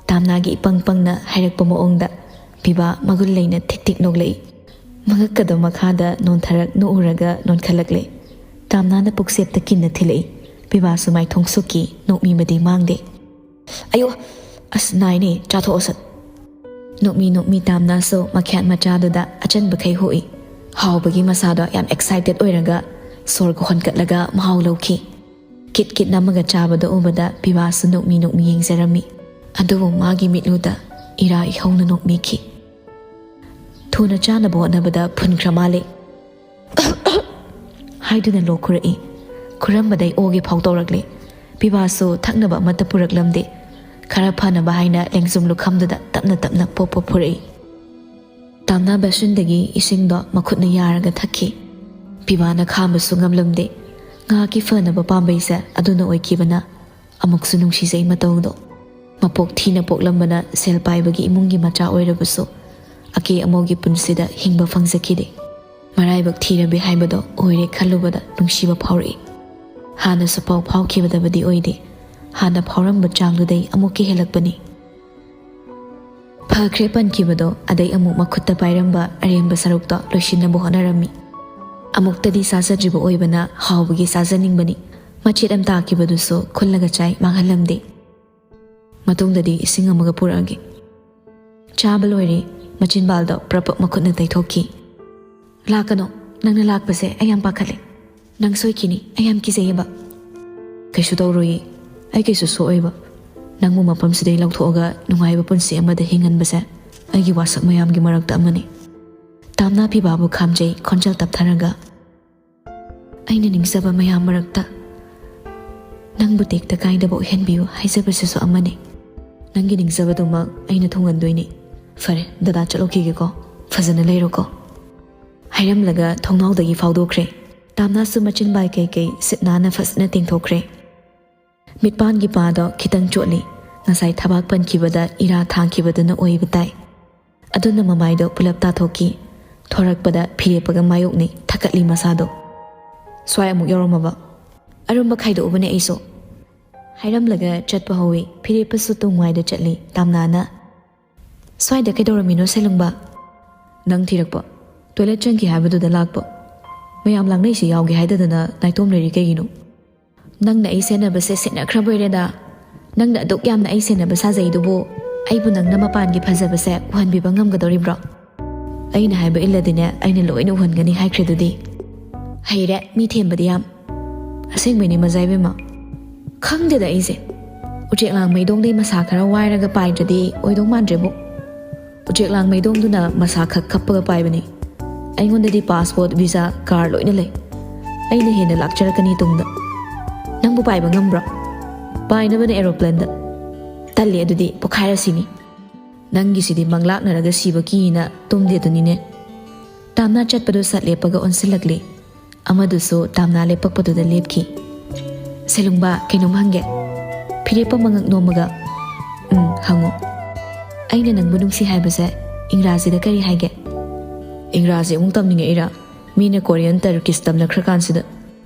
ꯇꯥꯝꯅꯥꯒꯤ ꯏꯄꯪ ꯄꯪꯅ ꯍꯥꯏꯔꯛꯄ ꯃꯑꯣꯡꯗ ꯄꯤꯕꯥ ꯃꯒꯨꯟ ꯂꯩꯅ ꯊꯤꯛ ꯊꯤꯛ ꯅꯣꯛꯂꯛꯏ꯫ ꯃꯉꯛꯀꯗꯣ ꯃꯈꯥꯗ ꯅꯣꯟꯊꯔꯛ ꯅꯣꯛꯎꯔꯒ ꯅꯣꯟꯈꯠꯂꯛꯂꯦ꯫ ꯇꯥꯝꯅꯥꯅ ꯄꯨꯛꯆꯦꯞꯇ ꯀꯤꯟꯅ ꯊꯤꯜꯂꯛꯏ꯫ ꯄꯤꯕꯥꯁꯨ ꯃꯥꯏꯊꯣꯡ ꯁꯨꯛꯈꯤ, ꯅꯣꯛꯃꯤꯕꯗꯤ ꯃꯥꯡꯗꯦ꯫ "ꯑꯌꯣ, ꯑꯁ ꯅꯥꯏꯅꯦ, ꯆꯥꯊꯣꯛꯑꯣ ꯁꯠ꯫" ꯅꯣꯛꯃꯤ ꯅꯣꯛꯃꯤ ꯇꯥꯝꯅꯥꯁꯨ ꯃꯈ꯭ꯌꯥꯠ ꯃꯆꯥꯗꯨꯗ ꯑꯆꯟꯕꯈꯩ ꯍꯨꯛꯏ꯫ ꯍꯥꯎꯕꯒꯤ ꯃꯁꯥꯗꯣ ꯌꯥꯝ ꯑꯦꯛꯁꯥꯏꯇꯦꯠ ꯑꯣꯏꯔꯒ ꯁꯣꯔꯒ ꯍꯣꯟꯀꯠꯂꯒ ꯃꯍꯥꯎ ꯂꯧꯈꯤ꯫ ꯀꯤꯠ ꯀꯤꯠ ꯅꯝꯃꯒ ꯆꯥꯕꯗꯣ ꯎꯕꯗ ꯄꯤꯕꯥꯁꯨ ꯅꯣꯛꯃꯤ ꯅꯣꯛꯃꯤ ꯌꯦꯡꯖꯔꯝꯃꯤ꯫ ꯑꯗꯨꯕꯨ ꯃꯥꯒꯤ ꯃꯤꯠꯂꯨꯗ ꯏꯔꯥ ꯏꯍꯧꯅ ꯅꯣꯛꯃꯤꯈꯤ꯫ "ꯊꯨꯅ ꯆꯥꯅꯕ ꯍꯣꯠꯅꯕꯗ ꯐꯨꯟꯈ꯭ꯔ ꯃꯥꯜꯂꯦ" ꯍꯥꯏꯗꯨꯅ ꯂꯣꯛ ꯈꯨꯔꯛꯏ꯫ ꯈꯨꯔꯝꯕꯗꯩ ꯑꯣꯒꯦ ꯐꯥꯎ ꯇꯧꯔꯛꯂꯦ꯫ ꯄꯤꯕꯥꯁꯨ ꯊꯛꯅꯕ ꯑꯃꯠꯇ ꯄꯨꯔꯛꯂꯝꯗꯦ꯫ ꯈꯔ ꯐꯅꯕ ꯍꯥꯏꯅ ꯂꯦꯡꯖꯨꯝ ꯂꯨꯈꯝꯗꯨꯗ ꯇꯞꯅ ꯇꯞꯅ ꯄꯣꯞ ꯄꯣꯞ ꯐꯨꯔꯛꯏ꯫ ꯇꯥꯝꯅꯥ ꯕꯦꯁꯤꯟꯗꯒꯤ ꯏꯁꯤꯡꯗꯣ ꯃꯈꯨꯠꯅ ꯌꯥꯔꯒ ꯊꯛꯈꯤ꯫ ꯄꯤꯕꯥꯅ ꯈꯥꯝꯕꯁꯨ ꯉꯝꯂꯝꯗꯦ꯫ ꯉꯥꯏꯍꯥꯛꯀꯤ ꯐꯅꯕ ꯄꯥꯝꯕꯩꯁꯦ ꯑꯗꯨꯅ ꯑꯣꯏꯈꯤꯕꯅ ꯑꯃꯨꯛꯁꯨ ꯅꯨꯡꯁꯤꯖꯩ ꯃꯇꯧꯗꯣ꯫ ꯃꯄꯣꯛ ꯊꯤꯅ ꯄꯣꯛꯂꯝꯕꯅ ꯁꯦꯜ ꯄꯥꯏꯕꯒꯤ ꯏꯃꯨꯡꯒꯤ ꯃꯆꯥ ꯑꯣꯏꯔꯕꯁꯨ, ꯑꯀꯦ ꯑꯃꯧꯒꯤ ꯄꯨꯟꯁꯤꯗ ꯍꯤꯡꯕ ꯐꯪꯖꯈꯤꯗꯦ꯫ ꯃꯔꯥꯏꯕꯛ ꯊꯤꯔꯕꯤ ꯍꯥꯏꯕꯗꯣ ꯑꯣꯏꯔꯦ ꯈꯜꯂꯨꯕꯗ ꯅꯨꯡꯁꯤꯕ ꯐꯥꯎꯔꯛꯏ꯫ ꯍꯥꯟꯅꯁꯨ ꯄꯥꯎ ꯐꯥꯎꯈꯤꯕꯗꯕꯗꯤ ꯑꯣꯏꯗꯦ꯫ ꯍꯥꯟꯅ ꯐꯥꯎꯔꯝꯕ ꯆꯥꯡꯗꯨꯗꯩ ꯑꯃꯨꯛꯀ ꯍꯦꯜꯂꯛꯄꯅꯤ꯫ ꯐꯈ꯭ꯔꯦ ꯄꯟꯈꯤꯕꯗꯣ, ꯑꯗꯩ ꯑꯃꯨꯛ ꯃꯈꯨꯠꯇ ꯄꯥꯏꯔꯝꯕ ꯑꯔꯦꯝꯕ ꯁꯔꯨꯛꯇꯣ ꯂꯣꯏꯁꯤꯟꯅꯕ ꯍꯣꯠꯅꯔꯝꯃꯤ꯫ ꯑꯃꯨꯛꯇꯗꯤ ꯆꯥꯖꯗ꯭ꯔꯤꯕ ꯑꯣꯏꯕꯅ ꯍꯥꯎꯕꯒꯤ ꯆꯥꯖꯅꯤꯡꯕꯅꯤ꯫ ꯃꯆꯦꯠ ꯑꯃ ꯇꯥꯈꯤꯕꯗꯨꯁꯨ ꯈꯨꯜꯂꯒ ꯆꯥꯏ, ꯃꯥꯡꯍꯜꯂꯝꯗꯦ꯫ "ꯃꯇꯨꯡꯗꯗꯤ ꯏꯁꯤꯡ ꯑꯃꯒ ꯄꯨꯔꯛꯑꯒꯦ꯫" ꯆꯥꯕ ꯂꯣꯏꯔꯦ꯫ ꯃꯆꯤꯟꯕꯥꯜꯗꯣ ꯄ꯭ꯔꯞ ꯄ꯭ꯔꯞ ꯃꯈꯨꯠꯅ ꯇꯩꯊꯣꯛꯈꯤ꯫ "ꯂꯥꯛꯀꯅꯣ, ꯅꯪꯅ ꯂꯥꯛꯄꯁꯦ ꯑꯩ ꯌꯥꯝ ꯄꯥꯈꯠꯂꯦ꯫ ꯅꯪ ꯁꯣꯏꯈꯤꯅꯤ, ꯑꯩ ꯌꯥꯝ ꯀꯤꯖꯩꯌꯦꯕ꯫" "ꯀꯩꯁꯨ ꯇꯧꯔꯣꯏꯌꯦ, ꯑꯩ ꯀꯩꯁꯨ ꯁꯣꯛꯑꯣꯏꯕ꯫ ꯅꯪꯕꯨ ꯃꯐꯝꯁꯤꯗꯩ ꯂꯧꯊꯣꯛꯑꯒ ꯅꯨꯡꯉꯥꯏꯕ ꯄꯨꯟꯁꯤ ꯑꯃꯗ ꯍꯤꯡꯍꯟꯕꯁꯦ ꯑꯩꯒꯤ ꯋꯥꯁꯛ ꯃꯌꯥꯝꯒꯤ ꯃꯔꯛꯇ ꯑꯃꯅꯤ꯫" ꯇꯥꯝꯅꯥ ꯄꯤꯕꯥꯕꯨ ꯈꯥꯝꯖꯩ, ꯈꯣꯟꯖꯦꯜ ꯇꯞꯊꯔꯒ, "ꯑꯩꯅ ꯅꯤꯡꯖꯕ ꯃꯌꯥꯝ ꯃꯔꯛꯇ ꯅꯪꯕꯨ ꯇꯦꯛꯇ ꯀꯥꯏꯗꯕ ꯑꯣꯏꯍꯟꯕꯤꯌꯨ ꯍꯥꯏꯖꯕꯁꯤꯁꯨ ꯑꯃꯅꯤ꯫ ꯅꯪꯒꯤ ꯅꯤꯡꯖꯕꯗꯨꯃꯛ ꯑꯩꯅ ꯊꯨꯡꯍꯟꯗꯣꯏꯅꯤ꯫ ꯐꯔꯦ, ꯗꯗꯥ ꯆꯠꯂꯨꯈꯤꯒꯦꯀꯣ꯫ ꯐꯖꯅ ꯂꯩꯔꯣꯀꯣ꯫" ꯍꯥꯏꯔꯝꯂꯒ ꯊꯣꯡꯅꯥꯎꯗꯒꯤ ꯐꯥꯎꯗꯣꯛꯈ꯭ꯔꯦ꯫ ꯇꯥꯝꯅꯥꯁꯨ ꯃꯆꯤꯟ ꯕꯥꯏ ꯀꯩꯀꯩ ꯁꯤꯠ ꯅꯥꯟꯅ ꯐꯖꯅ ꯇꯦꯡꯊꯣꯛꯈ꯭ꯔꯦ꯫ ꯃꯤꯠꯄꯥꯟꯒꯤ ꯄꯥꯗꯣ ꯈꯤꯇꯪ ꯆꯣꯠꯂꯤ꯫ ꯉꯁꯥꯏ ꯊꯕꯥꯛ ꯄꯟꯈꯤꯕꯗ ꯏꯔꯥ ꯊꯥꯡꯈꯤꯕꯗꯨꯅ ꯑꯣꯏꯕ ꯇꯥꯏ꯫ ꯑꯗꯨꯅ ꯃꯃꯥꯏꯗꯣ ꯄꯨꯂꯞ ꯇꯥꯊꯣꯛꯈꯤ꯫ ꯊꯣꯔꯛꯄꯗ ꯐꯤꯔꯦꯞꯄꯒ ꯃꯥꯌꯣꯛꯅꯩ, ꯊꯛꯀꯠꯂꯤ ꯃꯁꯥꯗꯣ꯫ "ꯁ꯭ꯋꯥꯏ ꯑꯃꯨꯛ ꯌꯧꯔꯝꯃꯕ?" "ꯑꯔꯨꯝꯕ ꯈꯥꯏꯗꯣꯛꯎꯕꯅꯦ ꯑꯩꯁꯨ꯫" ꯍꯥꯏꯔꯝꯂꯒ ꯆꯠꯄ ꯍꯧꯏ꯫ ꯐꯤꯔꯦꯞꯄꯁꯨ ꯇꯨꯡ ꯋꯥꯏꯗ ꯆꯠꯂꯤ꯫ ꯇꯥꯝꯅꯥꯅ, "ꯁ꯭ꯋꯥꯏꯗ ꯀꯩꯗꯧꯔꯝꯃꯤꯅꯣ ꯁꯦꯂꯨꯡꯕ?" "ꯅꯪ ꯊꯤꯔꯛꯄ꯫ ꯇꯣꯏꯂꯦꯠ ꯆꯪꯈꯤ ꯍꯥꯏꯕꯗꯨꯗ ꯂꯥꯛꯄ꯫ ꯃꯌꯥꯝ ꯂꯥꯡꯅꯩꯁꯤ ꯌꯥꯎꯒꯦ ꯍꯥꯏꯗꯗꯅ ꯅꯥꯏꯇꯣꯝ ꯂꯩꯔꯤ ꯀꯩꯒꯤꯅꯣ?" "ꯅꯪꯅ ꯑꯩ ꯁꯦꯟꯅꯕꯁꯦ ꯁꯦꯟꯅꯈ꯭ꯔꯕꯣꯏꯔꯦꯗ꯫ ꯅꯪꯅ ꯑꯗꯨꯛ ꯌꯥꯝꯅ ꯑꯩ ꯁꯦꯟꯅꯕ ꯁꯥꯖꯩꯗꯨꯕꯨ ꯑꯩꯕꯨ ꯅꯪꯅ ꯃꯄꯥꯟꯒꯤ ꯐꯖꯕꯁꯦ ꯎꯍꯟꯕꯤꯕ ꯉꯝꯒꯗꯧꯔꯤꯕ꯭ꯔꯣ? ꯑꯩꯅ ꯍꯥꯏꯕ ꯏꯜꯂꯗꯤꯅꯦ, ꯑꯩꯅ ꯂꯣꯏꯅ ꯎꯍꯟꯒꯅꯤ ꯍꯥꯏꯈ꯭ꯔꯦꯗꯨꯗꯤ꯫ ꯍꯩꯔꯦ ꯃꯤ ꯊꯦꯝꯕꯗꯤ ꯌꯥꯝ꯫ ꯑꯁꯦꯡꯕꯩꯅꯦ ꯃꯖꯥ ꯏꯕꯦꯝꯃ꯫ ꯈꯪꯗꯦꯗ ꯑꯩꯁꯦ꯫ ꯎꯆꯦꯛ ꯂꯥꯡꯃꯩꯗꯣꯡꯗꯩ ꯃꯁꯥ ꯈꯔ ꯋꯥꯏꯔꯒ ꯄꯥꯏꯗ꯭ꯔꯗꯤ ꯑꯣꯏꯗꯧ ꯃꯥꯟꯗ꯭ꯔꯦꯕꯨ꯫ ꯎꯆꯦꯛ ꯂꯥꯡꯃꯩꯗꯣꯡꯗꯨꯅ ꯃꯁꯥ ꯈꯛ ꯈꯞꯄꯒ ꯄꯥꯏꯕꯅꯤ꯫ ꯑꯩꯉꯣꯟꯗꯗꯤ ꯄꯥꯁꯄꯣꯔꯠ, ꯚꯤꯁꯥ, ꯀꯥꯔ ꯂꯣꯏꯅ ꯂꯩ꯫ ꯑꯩꯅ ꯍꯦꯟꯅ ꯂꯥꯛꯆꯔꯛꯀꯅꯤ ꯇꯨꯡꯗ꯫ ꯅꯪꯕꯨ ꯄꯥꯏꯕ ꯉꯝꯕ꯭ꯔꯣ? ꯄꯥꯏꯅꯕꯅꯦ ꯑꯦꯔꯣꯄ꯭ꯂꯦꯟꯗ꯫ ꯇꯜꯂꯤ ꯑꯗꯨꯗꯤ, ꯄꯣꯈꯥꯏꯔꯁꯤꯅꯤ꯫ ꯅꯪꯒꯤꯁꯤꯗꯤ ꯃꯪꯂꯥꯛꯅꯔꯒ ꯁꯤꯕ ꯀꯤꯅ ꯇꯨꯝꯗꯦꯗꯨꯅꯤꯅꯦ꯫ ꯇꯥꯝꯅꯥ ꯆꯠꯄꯗꯨ ꯁꯠ ꯂꯦꯞꯄꯒ ꯑꯣꯟꯁꯤꯜꯂꯛꯂꯦ꯫ ꯑꯃꯗꯨꯁꯨ ꯇꯥꯝꯅꯥ ꯂꯦꯞꯄꯛꯄꯗꯨꯗ ꯂꯦꯞꯈꯤ꯫ "ꯁꯦꯂꯨꯡꯕ, ꯀꯩꯅꯣꯝ ꯍꯪꯒꯦ?" ꯐꯤꯔꯦꯞꯄ ꯃꯉꯛ ꯅꯣꯝꯃꯒ, "ꯎꯝ, ꯍꯪꯉꯣ꯫" "ꯑꯩꯅ ꯅꯪꯕꯨ ꯅꯨꯡꯁꯤ ꯍꯥꯏꯕꯁꯦ ꯏꯪꯒ꯭ꯔꯥꯖꯤꯗ ꯀꯔꯤ ꯍꯥꯏꯒꯦ?" "ꯏꯪꯒ꯭ꯔꯥꯖꯤ ꯑꯃꯨꯛ ꯇꯝꯅꯤꯡꯉꯛꯏꯔꯥ? ꯃꯤꯅ ꯀꯣꯔꯤꯌꯟ, ꯇꯔꯀꯤꯁ ꯇꯝꯅꯈ꯭ꯔꯀꯥꯟꯁꯤꯗ?"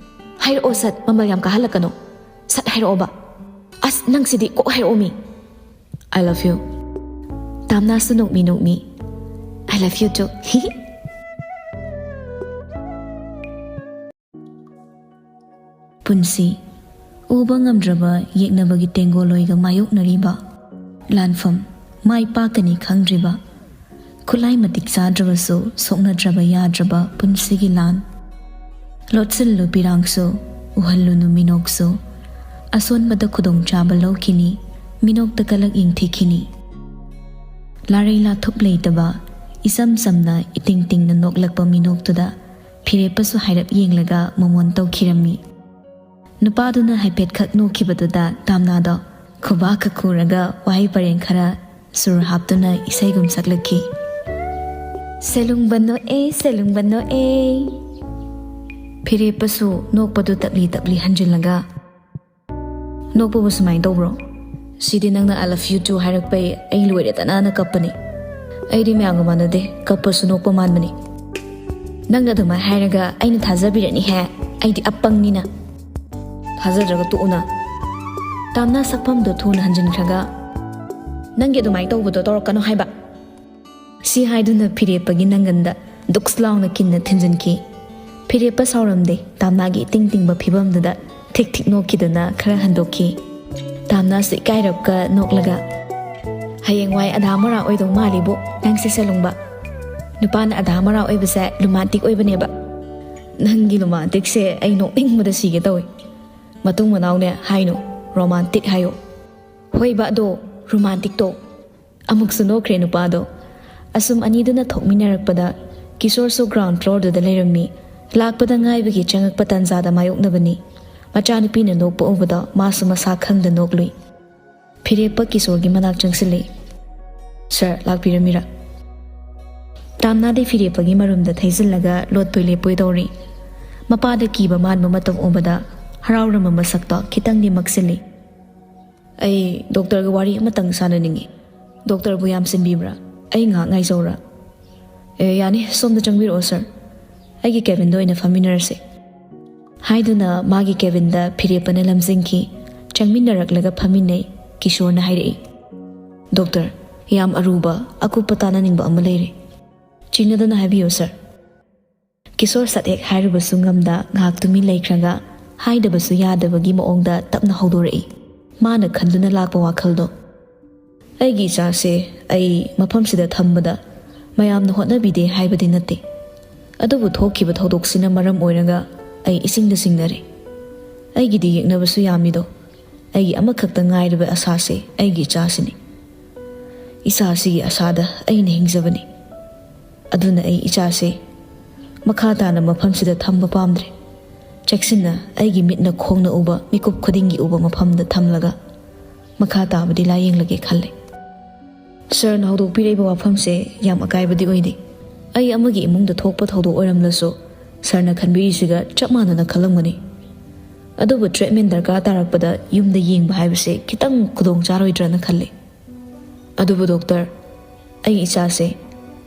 "ꯍꯥꯏꯔꯛꯑꯣ ꯁꯠ, ꯃꯃꯜ ꯌꯥꯝ ꯀꯥꯍꯜꯂꯛꯀꯅꯣ꯫ ꯁꯠ ꯍꯥꯏꯔꯛꯑꯣꯕ꯫ ꯑꯁ, ꯅꯪꯁꯤꯗꯤ ꯀꯣꯛ ꯍꯥꯏꯔꯛꯑꯣ ꯃꯤ꯫" "I love you꯫" ꯇꯥꯝꯅꯥꯁꯨ ꯅꯣꯛꯃꯤ ꯅꯣꯛꯃꯤ, "I love you too꯫" ꯄꯨꯟꯁꯤ ꯎꯕ ꯉꯝꯗ꯭ꯔꯕ ꯌꯦꯛꯅꯕꯒꯤ ꯇꯦꯡꯒꯣꯂꯣꯏꯒ ꯃꯥꯌꯣꯛꯅꯔꯤꯕ, ꯂꯥꯟꯐꯝ ꯃꯥꯏ ꯄꯥꯛꯀꯅꯤ ꯈꯪꯗ꯭ꯔꯤꯕ, ꯈꯨꯠꯂꯥꯏ ꯃꯇꯤꯛ ꯆꯥꯗ꯭ꯔꯕꯁꯨ ꯁꯣꯛꯅꯗ꯭ꯔꯕ ꯌꯥꯗ꯭ꯔꯕ ꯄꯨꯟꯁꯤꯒꯤ ꯂꯥꯟ꯫ ꯂꯣꯠꯁꯤꯜꯂꯨ ꯄꯤꯔꯥꯡꯁꯨ, ꯎꯍꯜꯂꯨꯅꯨ ꯃꯤꯅꯣꯛꯁꯨ꯫ ꯑꯁꯣꯟꯕꯗ ꯈꯨꯗꯣꯡꯆꯥꯕ ꯂꯧꯈꯤꯅꯤ, ꯃꯤꯅꯣꯛꯇ ꯀꯂꯛ ꯌꯦꯡꯊꯤꯈꯤꯅꯤ꯫ ꯂꯥꯔꯩ ꯂꯥꯊꯨꯞ ꯂꯩꯇꯕ, ꯏꯆꯝ ꯆꯝꯅ ꯏꯇꯤꯡ ꯇꯤꯡꯅ ꯅꯣꯛꯂꯛꯄ ꯃꯤꯅꯣꯛꯇꯨꯗ ꯐꯤꯔꯦꯞꯄꯁꯨ ꯍꯥꯏꯔꯞ ꯌꯦꯡꯂꯒ ꯃꯣꯃꯣꯟ ꯇꯧꯈꯤꯔꯝꯃꯤ꯫ ꯅꯨꯄꯥꯗꯨꯅ ꯍꯥꯏꯐꯦꯠꯈꯛ ꯅꯣꯛꯈꯤꯕꯗꯨꯗ ꯇꯥꯝꯅꯥꯗꯣ ꯈꯨꯕꯥꯛꯀ ꯈꯨꯔꯒ ꯋꯥꯍꯩ ꯄꯔꯦꯡ ꯈꯔ ꯁꯨꯔ ꯍꯥꯞꯇꯨꯅ ꯏꯁꯩꯒꯨꯝ ꯁꯛꯂꯛꯈꯤ꯫ "ꯁꯦꯂꯨꯡꯕ ꯅꯣꯛꯑꯦ, ꯁꯦꯂꯨꯡꯕ ꯅꯣꯛꯑꯦ꯫" ꯐꯤꯔꯦꯞꯄꯁꯨ ꯅꯣꯛꯄꯗꯨ ꯇꯞꯂꯤ ꯇꯞꯂꯤ ꯍꯟꯖꯤꯜꯂꯒ, "ꯅꯣꯛꯄꯕꯨ ꯁꯨꯃꯥꯏꯅ ꯇꯧꯕ꯭ꯔꯣ? ꯁꯤꯗꯤ ꯅꯪꯅ 'I love you too' ꯍꯥꯏꯔꯛꯄꯩ ꯑꯩ ꯂꯣꯏꯔꯦꯗꯅ ꯀꯞꯄꯅꯤ꯫ ꯑꯩꯗꯤ ꯃꯌꯥꯝꯒ ꯃꯥꯟꯅꯗꯦ, ꯀꯞꯄꯁꯨ ꯅꯣꯛꯄ ꯃꯥꯟꯕꯅꯤ꯫ ꯅꯪꯅ ꯑꯗꯨꯃꯥꯏꯅ ꯍꯥꯏꯔꯒ ꯑꯩꯅ ꯊꯥꯖꯕꯤꯔꯅꯤꯍꯦ, ꯑꯩꯗꯤ ꯑꯄꯪꯅꯤꯅ꯫" "ꯊꯥꯖꯗ꯭ꯔꯒ ꯇꯣꯛꯎꯅ꯫" ꯇꯥꯝꯅꯥ ꯁꯛꯐꯝꯗꯣ ꯊꯨꯅ ꯍꯟꯖꯤꯟꯈ꯭ꯔꯒ, "ꯅꯪꯒꯤ ꯑꯗꯨꯃꯥꯏꯅ ꯇꯧꯕꯗꯣ ꯇꯧꯔꯛꯀꯅꯨ ꯍꯥꯏꯕ꯫" ꯁꯤ ꯍꯥꯏꯗꯨꯅ ꯐꯤꯔꯦꯞꯄꯒꯤ ꯅꯪꯒꯟꯗ ꯗꯨꯛꯁ ꯂꯥꯎꯅ ꯀꯤꯟꯅ ꯊꯤꯟꯖꯤꯟꯈꯤ꯫ ꯐꯤꯔꯦꯞꯄ ꯁꯥꯎꯔꯝꯗꯦ, ꯇꯥꯝꯅꯥꯒꯤ ꯏꯇꯤꯡ ꯇꯤꯡꯕ ꯐꯤꯕꯝꯗꯨꯗ ꯊꯤꯛ ꯊꯤꯛ ꯅꯣꯛꯈꯤꯗꯨꯅ ꯈꯔ ꯍꯟꯗꯣꯛꯈꯤ꯫ ꯇꯥꯝꯅꯥꯁꯨ ꯏꯀꯥꯏꯔꯞꯀ ꯅꯣꯛꯂꯒ, "ꯍꯌꯦꯡꯋꯥꯏ ꯑꯙꯥ ꯃꯣꯔꯥ ꯑꯣꯏꯗꯧ ꯃꯥꯜꯂꯤꯕꯨ ꯅꯪꯁꯦ ꯁꯦꯂꯨꯡꯕ꯫ ꯅꯨꯄꯥꯅ ꯑꯙꯥ ꯃꯣꯔꯥ ꯑꯣꯏꯕꯁꯦ ꯂꯨꯃꯥꯟꯇꯤꯛ ꯑꯣꯏꯕꯅꯦꯕ꯫ ꯅꯪꯒꯤ ꯂꯨꯃꯥꯟꯇꯤꯛꯁꯦ ꯑꯩ ꯅꯣꯛꯅꯤꯡꯕꯗ ꯁꯤꯒꯦ ꯇꯧꯏ꯫ ꯃꯇꯨꯡ ꯃꯅꯥꯎꯅꯦ ꯍꯥꯏꯅꯨ, ꯔꯣꯃꯥꯟꯇꯤꯛ ꯍꯥꯏꯌꯣ꯫ ꯍꯣꯏꯕ, ꯑꯗꯣ ꯔꯣꯃꯥꯟꯇꯤꯛꯇꯣ"꯫ ꯑꯃꯨꯛꯁꯨ ꯅꯣꯛꯈ꯭ꯔꯦ ꯅꯨꯄꯥꯗꯣ꯫ ꯑꯁꯨꯝ ꯑꯅꯤꯗꯨꯅ ꯊꯣꯛꯃꯤꯟꯅꯔꯛꯄꯗ ꯀꯤꯁꯣꯔꯁꯨ ꯒ꯭ꯔꯥꯎꯟ ꯐ꯭ꯂꯣꯔꯗꯨꯗ ꯂꯩꯔꯝꯃꯤ꯫ ꯂꯥꯛꯄꯗ ꯉꯥꯏꯕꯒꯤ ꯆꯪꯉꯛꯄ ꯇꯥꯟꯖꯥꯗ ꯃꯥꯌꯣꯛꯅꯕꯅꯤ꯫ ꯃꯆꯥꯅꯨꯄꯤꯅ ꯅꯣꯛꯄ ꯎꯕꯗ ꯃꯥꯁꯨ ꯃꯁꯥ ꯈꯪꯗ ꯅꯣꯛꯂꯨꯏ꯫ ꯐꯤꯔꯦꯞꯄ ꯀꯤꯁꯣꯔꯒꯤ ꯃꯅꯥꯛ ꯆꯪꯁꯤꯜꯂꯤ꯫ "ꯁꯥꯔ, ꯂꯥꯛꯄꯤꯔꯝꯃꯤꯔꯥ?" ꯇꯥꯝꯅꯥꯗꯤ ꯐꯤꯔꯦꯞꯄꯒꯤ ꯃꯔꯨꯝꯗ ꯊꯩꯖꯤꯜꯂꯒ ꯂꯣꯠꯄꯣꯏ ꯂꯦꯞꯄꯣꯏ ꯇꯧꯔꯤ꯫ ꯃꯄꯥꯗ ꯀꯤꯕ ꯃꯥꯟꯕ ꯃꯇꯧ ꯎꯕꯗ ꯍꯔꯥꯎꯔꯝꯕ ꯃꯁꯛꯇꯣ ꯈꯤꯇꯪꯗꯤ ꯃꯛꯁꯤꯜꯂꯤ꯫ "ꯑꯩ ꯗꯣꯛꯇꯔꯒ ꯋꯥꯔꯤ ꯑꯃꯇꯪ ꯁꯥꯟꯅꯅꯤꯡꯉꯤ꯫ ꯗꯣꯛꯇꯔꯕꯨ ꯌꯥꯝ ꯆꯤꯟꯕꯤꯕ꯭ꯔꯥ? ꯑꯩ ꯉꯥꯏꯍꯥꯛ ꯉꯥꯏꯖꯧꯔꯥ?" "ꯑꯦ, ꯌꯥꯅꯤ, ꯁꯣꯝꯗ ꯆꯪꯕꯤꯔꯛꯑꯣ ꯁꯥꯔ꯫ ꯑꯩꯒꯤ ꯀꯦꯕꯤꯟꯗ ꯑꯣꯏꯅ ꯐꯝꯃꯤꯟꯅꯔꯁꯤ"꯫ ꯍꯥꯏꯗꯨꯅ ꯃꯥꯒꯤ ꯀꯦꯕꯤꯟꯗ ꯐꯤꯔꯦꯞꯄꯅ ꯂꯝꯖꯤꯡꯈꯤ꯫ ꯆꯪꯃꯤꯟꯅꯔꯛꯂꯒ ꯐꯝꯃꯤꯟꯅꯩ꯫ ꯀꯤꯁꯣꯔꯅ ꯍꯥꯏꯔꯛꯏ, "ꯗꯣꯛꯇꯔ, ꯌꯥꯝ ꯑꯔꯨꯕ, ꯑꯀꯨꯞꯄ ꯇꯥꯟꯅꯅꯤꯡꯕ ꯑꯃ ꯂꯩꯔꯦ"꯫ "ꯆꯤꯡꯅꯗꯅ ꯍꯥꯏꯕꯤꯌꯨ ꯁꯥꯔ"꯫ ꯀꯤꯁꯣꯔ ꯁꯠ ꯍꯦꯛ ꯍꯥꯏꯔꯨꯕꯁꯨ ꯉꯝꯗ ꯉꯥꯏꯍꯥꯛ ꯇꯨꯃꯤꯟ ꯂꯩꯈ꯭ꯔꯒ ꯍꯥꯏꯗꯕꯁꯨ ꯌꯥꯗꯕꯒꯤ ꯃꯑꯣꯡꯗ ꯇꯞꯅ ꯍꯧꯗꯣꯔꯛꯏ꯫ ꯃꯥꯅ ꯈꯟꯗꯨꯅ ꯂꯥꯛꯄ ꯋꯥꯈꯜꯗꯣ, "ꯑꯩꯒꯤ ꯏꯆꯥꯁꯦ ꯑꯩ ꯃꯐꯝꯁꯤꯗ ꯊꯝꯕꯗ ꯃꯌꯥꯝꯅ ꯍꯣꯠꯅꯕꯤꯗꯦ ꯍꯥꯏꯕꯗꯤ ꯅꯠꯇꯦ꯫ ꯑꯗꯨꯕꯨ ꯊꯣꯛꯈꯤꯕ ꯊꯧꯗꯣꯛꯁꯤꯅ ꯃꯔꯝ ꯑꯣꯏꯔꯒ ꯑꯩ ꯏꯆꯤꯡꯗ ꯆꯤꯡꯅꯔꯦ꯫ ꯑꯩꯒꯤꯗꯤ ꯌꯦꯛꯅꯕꯁꯨ ꯌꯥꯝꯃꯤꯗꯣ꯫ ꯑꯩꯒꯤ ꯑꯃꯈꯛꯇ ꯉꯥꯏꯔꯕ ꯑꯁꯥꯁꯦ ꯑꯩꯒꯤ ꯏꯆꯥꯁꯤꯅꯤ꯫ ꯏꯆꯥꯁꯤꯒꯤ ꯑꯁꯥꯗ ꯑꯩꯅ ꯍꯤꯡꯖꯕꯅꯤ꯫ ꯑꯗꯨꯅ ꯑꯩ ꯏꯆꯥꯁꯦ ꯃꯈꯥ ꯇꯥꯅ ꯃꯐꯝꯁꯤꯗ ꯊꯝꯕ ꯄꯥꯝꯗ꯭ꯔꯦ꯫ ꯆꯦꯛꯁꯤꯟꯅ ꯑꯩꯒꯤ ꯃꯤꯠꯅ ꯈꯣꯡꯅ ꯎꯕ ꯃꯤꯀꯨꯞ ꯈꯨꯗꯤꯡꯒꯤ ꯎꯕ ꯃꯐꯝꯗ ꯊꯝꯂꯒ ꯃꯈꯥ ꯇꯥꯕꯗꯤ ꯂꯥꯌꯦꯡꯂꯒꯦ ꯈꯜꯂꯦ"꯫ ꯁꯥꯔꯅ ꯍꯧꯗꯣꯛꯄꯤꯔꯛꯏꯕ ꯋꯥꯐꯝꯁꯦ ꯌꯥꯝ ꯑꯀꯥꯏꯕꯗꯤ ꯑꯣꯏꯗꯦ꯫ ꯑꯩ ꯑꯃꯒꯤ ꯏꯃꯨꯡꯗ ꯊꯣꯛꯄ ꯊꯧꯗꯣꯛ ꯑꯣꯏꯔꯝꯂꯁꯨ ꯁꯥꯔꯅ ꯈꯟꯕꯤꯔꯤꯁꯤꯒ ꯆꯞ ꯃꯥꯟꯅꯅ ꯈꯜꯂꯝꯒꯅꯤ꯫ ꯑꯗꯨꯕꯨ ꯇ꯭ꯔꯤꯠꯃꯦꯟ ꯗꯔꯀꯥꯔ ꯇꯥꯔꯛꯄꯗ ꯌꯨꯝꯗ ꯌꯦꯡꯕ ꯍꯥꯏꯕꯁꯦ ꯈꯤꯇꯪ ꯈꯨꯗꯣꯡ ꯆꯥꯔꯣꯏꯗ꯭ꯔꯅ ꯈꯜꯂꯤ꯫ ꯑꯗꯨꯕꯨ ꯗꯣꯛꯇꯔ, ꯑꯩ ꯏꯆꯥꯁꯦ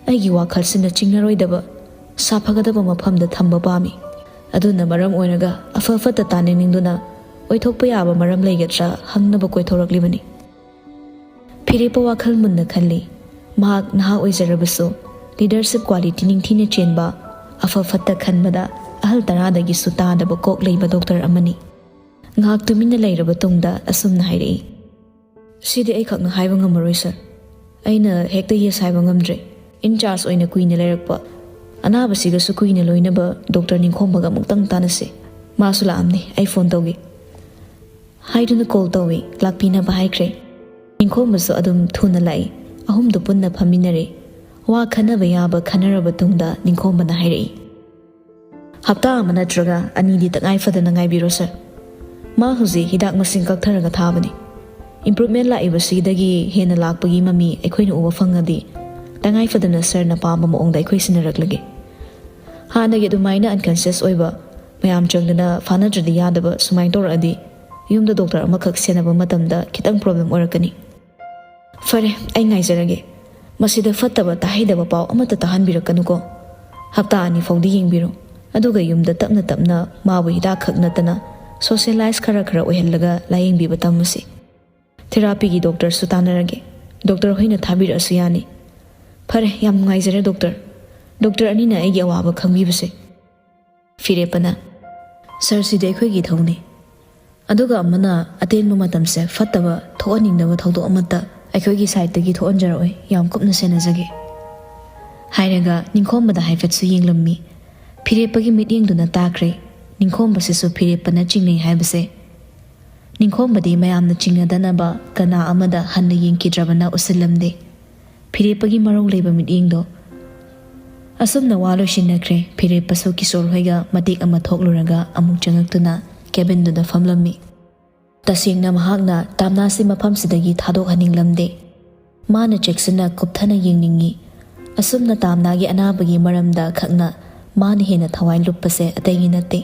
ꯑꯩꯒꯤ ꯋꯥꯈꯜꯁꯤꯅ ꯆꯤꯡꯅꯔꯣꯏꯗꯕ, ꯁꯥꯐꯒꯗꯕ ꯃꯐꯝꯗ ꯊꯝꯕ ꯄꯥꯝꯃꯤ꯫ ꯑꯗꯨꯅ ꯃꯔꯝ ꯑꯣꯏꯔꯒ ꯑꯐ ꯐꯠꯇ ꯇꯥꯟꯅꯅꯤꯡꯗꯨꯅ ꯑꯣꯏꯊꯣꯛꯄ ꯌꯥꯕ ꯃꯔꯝ ꯂꯩꯒꯗ꯭ꯔꯥ ꯍꯪꯅꯕ ꯀꯣꯏꯊꯣꯔꯛꯂꯤꯕꯅꯤ꯫ ꯐꯤꯔꯦꯞꯄ ꯋꯥꯈꯜ ꯃꯨꯟꯅ ꯈꯜꯂꯤ꯫ ꯃꯍꯥꯛ ꯅꯍꯥ ꯑꯣꯏꯖꯔꯕꯁꯨ ꯂꯤꯗꯔꯁꯤꯞ ꯀ꯭ꯋꯥꯂꯤꯇꯤ ꯅꯤꯡꯊꯤꯅ ꯆꯦꯟꯕ, ꯑꯐ ꯐꯠꯇ ꯈꯟꯕꯗ ꯑꯍꯜ ꯇꯔꯥꯗꯒꯤꯁꯨ ꯇꯥꯗꯕ ꯀꯣꯛ ꯂꯩꯕ ꯗꯣꯛꯇꯔ ꯑꯃꯅꯤ꯫ ꯉꯥꯏꯍꯥꯛ ꯇꯨꯃꯤꯟꯅ ꯂꯩꯔꯕ ꯇꯨꯡꯗ ꯑꯁꯨꯝꯅ ꯍꯥꯏꯔꯛꯏ, "ꯁꯤꯗꯤ ꯑꯩꯈꯛꯅ ꯍꯥꯏꯕ ꯉꯝꯃꯔꯣꯏ ꯁꯥꯔ꯫ ꯑꯩꯅ ꯍꯦꯛꯇ ꯌꯦꯁ ꯍꯥꯏꯕ ꯉꯝꯗ꯭ꯔꯦ꯫ ꯏꯟꯆꯥꯔꯖ ꯑꯣꯏꯅ ꯀꯨꯏꯅ ꯂꯩꯔꯛꯄ, ꯑꯅꯥꯕꯁꯤꯒꯁꯨ ꯀꯨꯏꯅ ꯂꯣꯏꯅꯕ ꯗꯣꯛꯇꯔ ꯅꯤꯡꯈꯣꯝꯕꯒ ꯑꯃꯨꯛꯇꯪ ꯇꯥꯟꯅꯁꯤ꯫ ꯃꯥꯁꯨ ꯂꯥꯛꯑꯝꯅꯤ, ꯑꯩ ꯐꯣꯟ ꯇꯧꯒꯦ" ꯍꯥꯏꯗꯨꯅ ꯀꯣꯜ ꯇꯧꯏ꯫ ꯂꯥꯛꯄꯤꯅꯕ ꯍꯥꯏꯈ꯭ꯔꯦ꯫ ꯅꯤꯡꯈꯣꯝꯕꯁꯨ ꯑꯗꯨꯝ ꯊꯨꯅ ꯂꯥꯛꯏ꯫ ꯑꯍꯨꯝꯗꯨ ꯄꯨꯟꯅ ꯐꯝꯃꯤꯟꯅꯔꯦ꯫ ꯋꯥ ꯈꯟꯅꯕ ꯌꯥꯕ ꯈꯟꯅꯔꯕ ꯇꯨꯡꯗ ꯅꯤꯡꯈꯣꯝꯕꯅ ꯍꯥꯏꯔꯛꯏ, "ꯍꯞꯇꯥ ꯑꯃ ꯅꯠꯇ꯭ꯔꯒ ꯑꯅꯤꯗꯤ ꯇꯉꯥꯏ ꯐꯗꯅ ꯉꯥꯏꯕꯤꯔꯣ ꯁꯥꯔ꯫ ꯃꯥ ꯍꯧꯖꯤꯛ ꯍꯤꯗꯥꯛ ꯃꯁꯤꯡ ꯀꯛꯊꯔꯒ ꯊꯥꯕꯅꯤ꯫ ꯏꯝꯄ꯭ꯔꯨꯚꯃꯦꯟ ꯂꯥꯛꯏꯕꯁꯤꯗꯒꯤ ꯍꯦꯟꯅ ꯂꯥꯛꯄꯒꯤ ꯃꯃꯤ ꯑꯩꯈꯣꯏꯅ ꯎꯕ ꯐꯪꯉꯗꯤ ꯇꯉꯥꯏ ꯐꯗꯅ ꯁꯥꯔꯅ ꯄꯥꯝꯕ ꯃꯑꯣꯡꯗ ꯑꯩꯈꯣꯏ ꯁꯤꯟꯅꯔꯛꯂꯒꯦ꯫ ꯍꯥꯟꯅꯒꯤ ꯑꯗꯨꯃꯥꯏꯅ ꯑꯟꯀꯟꯁꯤꯌꯁ ꯑꯣꯏꯕ, ꯃꯌꯥꯝ ꯆꯪꯗꯅ ꯐꯥꯅꯗ꯭ꯔꯗꯤ ꯌꯥꯗꯕ ꯁꯨꯃꯥꯏꯅ ꯇꯧꯔꯛꯑꯗꯤ ꯌꯨꯝꯗ ꯗꯣꯛꯇꯔ ꯑꯃꯈꯛ ꯁꯦꯟꯅꯕ ꯃꯇꯝꯗ ꯈꯤꯇꯪ ꯄ꯭ꯔꯣꯕ꯭ꯂꯦꯝ ꯑꯣꯏꯔꯛꯀꯅꯤ"꯫ "ꯐꯔꯦ, ꯑꯩ ꯉꯥꯏꯖꯔꯒꯦ꯫ ꯃꯁꯤꯗ ꯐꯠꯇꯕ ꯇꯥꯍꯩꯗꯕ ꯄꯥꯎ ꯑꯃꯠꯇ ꯇꯥꯍꯟꯕꯤꯔꯛꯀꯅꯨꯀꯣ꯫ ꯍꯞꯇꯥ ꯑꯅꯤ ꯐꯥꯎꯗꯤ ꯌꯦꯡꯕꯤꯔꯣ꯫ ꯑꯗꯨꯒ ꯌꯨꯝꯗ ꯇꯞꯅ ꯇꯞꯅ ꯃꯥꯕꯨ ꯍꯤꯗꯥꯛ ꯈꯛ ꯅꯠꯇꯅ ꯁꯣꯁꯤꯌꯦꯂꯥꯏꯁ ꯈꯔ ꯈꯔ ꯑꯣꯏꯍꯜꯂꯒ ꯂꯥꯌꯦꯡꯕꯤꯕ ꯇꯝꯃꯨꯁꯤ꯫ ꯊꯦꯔꯥꯄꯤꯒꯤ ꯗꯣꯛꯇꯔꯁꯨ ꯇꯥꯟꯅꯔꯒꯦ꯫ ꯗꯣꯛꯇꯔ ꯍꯣꯏꯅ ꯊꯥꯕꯤꯔꯛꯑꯁꯨ ꯌꯥꯅꯤ"꯫ "ꯐꯔꯦ, ꯌꯥꯝ ꯅꯨꯡꯉꯥꯏꯖꯔꯦ ꯗꯣꯛꯇꯔ꯫ ꯗꯣꯛꯇꯔ ꯑꯅꯤꯅ ꯑꯩꯒꯤ ꯑꯋꯥꯕ ꯈꯪꯕꯤꯕꯁꯦ"꯫ ꯐꯤꯔꯦꯞꯄꯅ, "ꯁꯥꯔ, ꯁꯤꯗꯤ ꯑꯩꯈꯣꯏꯒꯤ ꯏꯊꯧꯅꯤ꯫ ꯑꯗꯨꯒ ꯑꯃꯅ ꯑꯇꯦꯟꯕ ꯃꯇꯝꯁꯦ ꯐꯠꯇꯕ ꯊꯣꯛꯍꯟꯅꯤꯡꯗꯕ ꯊꯧꯗꯣꯛ ꯑꯃꯠꯇ ꯑꯩꯈꯣꯏꯒꯤ ꯁꯥꯏꯠꯇꯒꯤ ꯊꯣꯛꯍꯟꯖꯔꯛꯑꯣꯏ꯫ ꯌꯥꯝ ꯀꯨꯞꯅ ꯁꯦꯟꯅꯖꯒꯦ" ꯍꯥꯏꯔꯒ ꯅꯤꯡꯈꯣꯝꯕꯗ ꯍꯥꯏꯐꯦꯠꯁꯨ ꯌꯦꯡꯂꯝꯃꯤ꯫ ꯐꯤꯔꯦꯞꯄꯒꯤ ꯃꯤꯠꯌꯦꯡꯗꯨꯅ ꯇꯥꯈ꯭ꯔꯦ꯫ ꯅꯤꯡꯈꯣꯝꯕꯁꯤꯁꯨ ꯐꯤꯔꯦꯞꯄꯅ ꯆꯤꯡꯅꯩ ꯍꯥꯏꯕꯁꯦ꯫ ꯅꯤꯡꯈꯣꯝꯕꯗꯤ ꯃꯌꯥꯝꯅ ꯆꯤꯡꯅꯗꯅꯕ ꯀꯅꯥ ꯑꯃꯗ ꯍꯟꯅ ꯌꯦꯡꯈꯤꯗ꯭ꯔꯕꯅ ꯎꯁꯤꯜꯂꯝꯗꯦ꯫ ꯐꯤꯔꯦꯞꯄꯒꯤ ꯃꯔꯧ ꯂꯩꯕ ꯃꯤꯠꯌꯦꯡꯗꯣ꯫ ꯑꯁꯨꯝꯅ ꯋꯥ ꯂꯣꯏꯁꯤꯟꯅꯈ꯭ꯔꯦ꯫ ꯐꯤꯔꯦꯞꯄꯁꯨ ꯀꯤꯁꯣꯔ ꯍꯣꯏꯒ ꯃꯇꯦꯛ ꯑꯃ ꯊꯣꯛꯂꯨꯔꯒ ꯑꯃꯨꯛ ꯆꯪꯉꯛꯇꯨꯅ ꯀꯦꯕꯤꯟꯗꯨꯗ ꯐꯝꯂꯝꯃꯤ꯫ ꯇꯁꯦꯡꯅ ꯃꯍꯥꯛꯅ ꯇꯥꯝꯅꯥꯁꯤ ꯃꯐꯝꯁꯤꯗꯒꯤ ꯊꯥꯗꯣꯛꯍꯟꯅꯤꯡꯂꯝꯗꯦ꯫ ꯃꯥꯅ ꯆꯦꯛꯁꯤꯟꯅ ꯀꯨꯞꯊꯅ ꯌꯦꯡꯅꯤꯡꯏ꯫ ꯑꯁꯨꯝꯅ ꯇꯥꯝꯅꯥꯒꯤ ꯑꯅꯥꯕꯒꯤ ꯃꯔꯝꯗ ꯈꯛꯅ ꯃꯥꯅ ꯍꯦꯟꯅ ꯊꯋꯥꯏ ꯂꯨꯞꯄꯁꯦ ꯑꯇꯩꯒꯤ ꯅꯠꯇꯦ꯫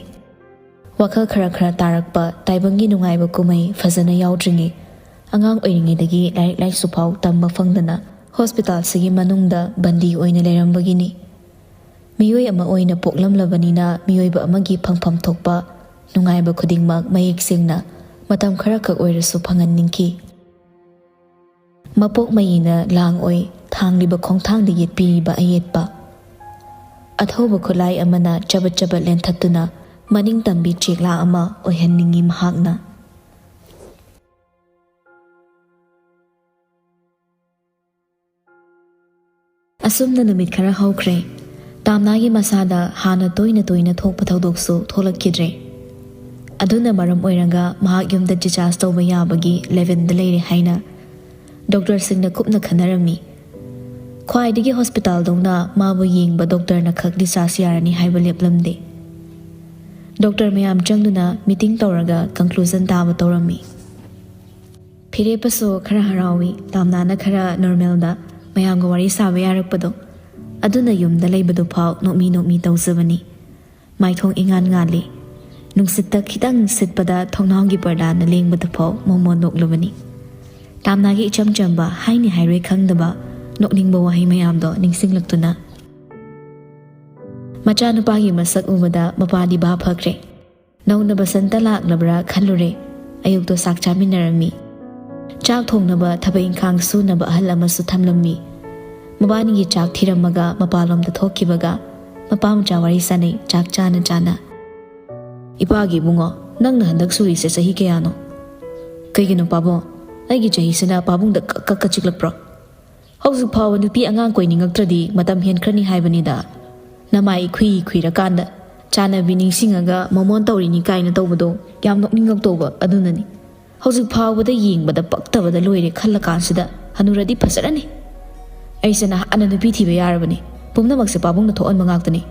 ꯋꯥꯈꯜ ꯈꯔ ꯈꯔ ꯇꯥꯔꯛꯄ ꯇꯥꯏꯕꯪꯒꯤ ꯅꯨꯡꯉꯥꯏꯕ ꯀꯨꯝꯍꯩ ꯐꯖꯅ ꯌꯥꯎꯗ꯭ꯔꯤꯉꯩ, ꯑꯉꯥꯡ ꯑꯣꯏꯔꯤꯉꯩꯗꯒꯤ ꯂꯥꯏꯔꯤꯛ ꯂꯥꯏꯁꯨ ꯐꯥꯎ ꯇꯝꯕ ꯐꯪꯗꯅ ꯍꯣꯁꯄꯤꯇꯥꯜꯁꯤꯒꯤ ꯃꯅꯨꯡꯗ ꯕꯟꯗꯤ ꯑꯣꯏꯅ ꯂꯩꯔꯝꯕꯒꯤꯅꯤ꯫ ꯃꯤꯑꯣꯏ ꯑꯃ ꯑꯣꯏꯅ ꯄꯣꯛꯂꯝꯂꯕꯅꯤꯅ ꯃꯤꯑꯣꯏꯕ ꯑꯃꯒꯤ ꯐꯪꯐꯝ ꯊꯣꯛꯄ ꯅꯨꯡꯉꯥꯏꯕ ꯈꯨꯗꯤꯡꯃꯛ ꯃꯌꯦꯛ ꯁꯦꯡꯅ ꯃꯇꯝ ꯈꯔꯈꯛ ꯑꯣꯏꯔꯁꯨ ꯐꯪꯍꯟꯅꯤꯡꯈꯤ꯫ ꯃꯄꯣꯛ ꯃꯌꯤꯅ ꯂꯥꯡ ꯑꯣꯏ ꯊꯥꯡꯂꯤꯕ ꯈꯣꯡꯊꯥꯡꯗ ꯌꯦꯠꯄꯤꯔꯤꯕ ꯑꯌꯦꯠꯄ꯫ ꯑꯊꯧꯕ ꯈꯨꯠꯂꯥꯏ ꯑꯃꯅ ꯆꯕꯠ ꯆꯕꯠ ꯂꯦꯟꯊꯠꯇꯨꯅ ꯃꯅꯤꯡ ꯇꯝꯕꯤ ꯆꯦꯛꯂꯥ ꯑꯃ ꯑꯣꯏꯍꯟꯅꯤꯡꯏ ꯃꯍꯥꯛꯅ꯫ ꯑꯁꯨꯝꯅ ꯅꯨꯃꯤꯠ ꯈꯔ ꯍꯧꯈ꯭ꯔꯦ꯫ ꯇꯥꯝꯅꯥꯒꯤ ꯃꯁꯥꯗ ꯍꯥꯟꯅ ꯇꯣꯏꯅ ꯇꯣꯏꯅ ꯊꯣꯛꯄ ꯊꯧꯗꯣꯛꯁꯨ ꯊꯣꯛꯂꯛꯈꯤꯗ꯭ꯔꯦ꯫ ꯑꯗꯨꯅ ꯃꯔꯝ ꯑꯣꯏꯔꯒ ꯃꯍꯥꯛ ꯌꯨꯝꯗ discharge ꯇꯧꯕ ꯌꯥꯕꯒꯤ ꯂꯦꯚꯦꯜꯗ ꯂꯩꯔꯦ ꯍꯥꯏꯅ ꯗꯣꯛꯇꯔꯁꯤꯡꯅ ꯀꯨꯞꯅ ꯈꯟꯅꯔꯝꯃꯤ꯫ ꯈ꯭ꯋꯥꯏꯗꯒꯤ ꯍꯣꯁꯄꯤꯇꯥꯜꯗꯧꯅ ꯃꯥꯕꯨ ꯌꯦꯡꯕ ꯗꯣꯛꯇꯔꯅ ꯈꯛ discharge ꯌꯥꯔꯅꯤ ꯍꯥꯏꯕ ꯂꯦꯞꯂꯝꯗꯦ꯫ ꯗꯣꯛꯇꯔ ꯃꯌꯥꯝ ꯆꯪꯗꯨꯅ meeting ꯇꯧꯔꯒ conclusion ꯇꯥꯕ ꯇꯧꯔꯝꯃꯤ꯫ ꯐꯤꯔꯦꯞꯄꯁꯨ ꯈꯔ ꯍꯔꯥꯎꯏ, ꯇꯥꯝꯅꯥꯅ ꯈꯔ normalꯗ ꯃꯌꯥꯝꯒ ꯋꯥꯔꯤ ꯁꯥꯕ ꯌꯥꯔꯛꯄꯗꯣ꯫ ꯑꯗꯨꯅ ꯌꯨꯝꯗ ꯂꯩꯕꯗꯨ ꯐꯥꯎ ꯅꯣꯛꯃꯤ ꯅꯣꯛꯃꯤ ꯇꯧꯖꯕꯅꯤ꯫ ꯃꯥꯏꯊꯣꯡ ꯏꯉꯥꯟ ꯉꯥꯜꯂꯤ꯫ ꯅꯨꯡꯁꯤꯠꯇ ꯈꯤꯇꯪ ꯁꯤꯠꯄꯗ ꯊꯣꯡꯅꯥꯎꯒꯤ ꯄꯔꯗꯥꯅ ꯂꯦꯡꯕꯗꯨ ꯐꯥꯎ ꯃꯣꯃꯣꯟ ꯅꯣꯛꯂꯕꯅꯤ꯫ ꯇꯥꯝꯅꯥꯒꯤ ꯏꯆꯝ ꯆꯝꯕ, ꯍꯥꯏꯅꯤ ꯍꯥꯏꯔꯣꯏ ꯈꯪꯗꯕ ꯅꯣꯛꯅꯤꯡꯕ ꯋꯥꯍꯩ ꯃꯌꯥꯝꯗꯣ ꯅꯤꯡꯁꯤꯡꯂꯛꯇꯨꯅ꯫ ꯃꯆꯥꯅꯨꯄꯥꯒꯤ ꯃꯁꯛ ꯎꯕꯗ ꯃꯄꯥꯗꯤ ꯚꯥꯞ ꯐꯈ꯭ꯔꯦ꯫ ꯅꯧꯅ ꯕꯁꯟꯇ ꯂꯥꯛꯂꯕ꯭ꯔꯥ ꯈꯜꯂꯨꯔꯦ꯫ ꯑꯌꯨꯛꯇꯣ ꯆꯥꯛ ꯆꯥꯃꯤꯟꯅꯔꯝꯃꯤ꯫ ꯆꯥꯛ ꯊꯣꯡꯅꯕ ꯊꯕꯛ ꯏꯪꯈꯥꯡ ꯁꯨꯅꯕ ꯑꯍꯜ ꯑꯃꯁꯨ ꯊꯝꯂꯝꯃꯤ꯫ ꯃꯕꯥꯅꯤꯒꯤ ꯆꯥꯛ ꯊꯤꯔꯝꯃꯒ ꯃꯄꯥꯟꯂꯣꯝꯗ ꯊꯣꯛꯈꯤꯕꯒ ꯃꯄꯥ ꯃꯆꯥ ꯋꯥꯔꯤ ꯁꯥꯟꯅꯩ ꯆꯥꯛ ꯆꯥꯅ ꯆꯥꯅ꯫ "ꯏꯄꯥꯒꯤ ꯏꯕꯨꯡꯉꯣ, ꯅꯪꯅ ꯍꯟꯗꯛ ꯁꯨꯔꯤꯁꯦ ꯆꯍꯤ ꯀꯌꯥꯅꯣ?" "ꯀꯩꯒꯤꯅꯣ ꯄꯥꯕꯨꯡ? ꯑꯩꯒꯤ ꯆꯍꯤꯁꯤꯅ ꯄꯥꯕꯨꯡꯗ ꯀꯛ ꯀꯛ ꯀꯛ ꯆꯤꯛꯂꯛꯄ꯭ꯔꯣ? ꯍꯧꯖꯤꯛ ꯐꯥꯎꯕ ꯅꯨꯄꯤ ꯑꯉꯥꯡ ꯀꯣꯏꯅꯤꯡꯉꯛꯇ꯭ꯔꯗꯤ ꯃꯇꯝ ꯍꯦꯟꯈ꯭ꯔꯅꯤ ꯍꯥꯏꯕꯅꯤꯗ꯫ ꯅꯃꯥꯏ ꯏꯈꯨꯏ ꯈꯨꯏꯔꯀꯥꯟꯗ ꯆꯥꯟꯅꯕꯤ ꯅꯤꯡꯁꯤꯡꯉꯒ ꯃꯃꯣꯟ ꯇꯧꯔꯤꯅꯤ ꯀꯥꯏꯅ ꯇꯧꯕꯗꯣ ꯌꯥꯝ ꯅꯣꯛꯅꯤꯡꯉꯛꯇꯧꯕ ꯑꯗꯨꯅꯅꯤ꯫ ꯍꯧꯖꯤꯛ ꯐꯥꯎꯕꯗ ꯌꯦꯡꯕꯗ ꯄꯛꯇꯕꯗ ꯂꯣꯏꯔꯦ ꯈꯜꯂꯀꯥꯟꯁꯤꯗ ꯍꯅꯨꯔꯗꯤ ꯐꯖꯔꯅꯤ꯫ ꯑꯩꯁꯦ ꯅꯍꯥꯟꯅ ꯅꯨꯄꯤ ꯊꯤꯕ ꯌꯥꯔꯕꯅꯤ꯫ ꯄꯨꯝꯅꯃꯛꯁꯦ ꯄꯥꯕꯨꯡꯅ ꯊꯣꯛꯍꯟꯕ ꯉꯥꯛꯇꯅꯤ꯫"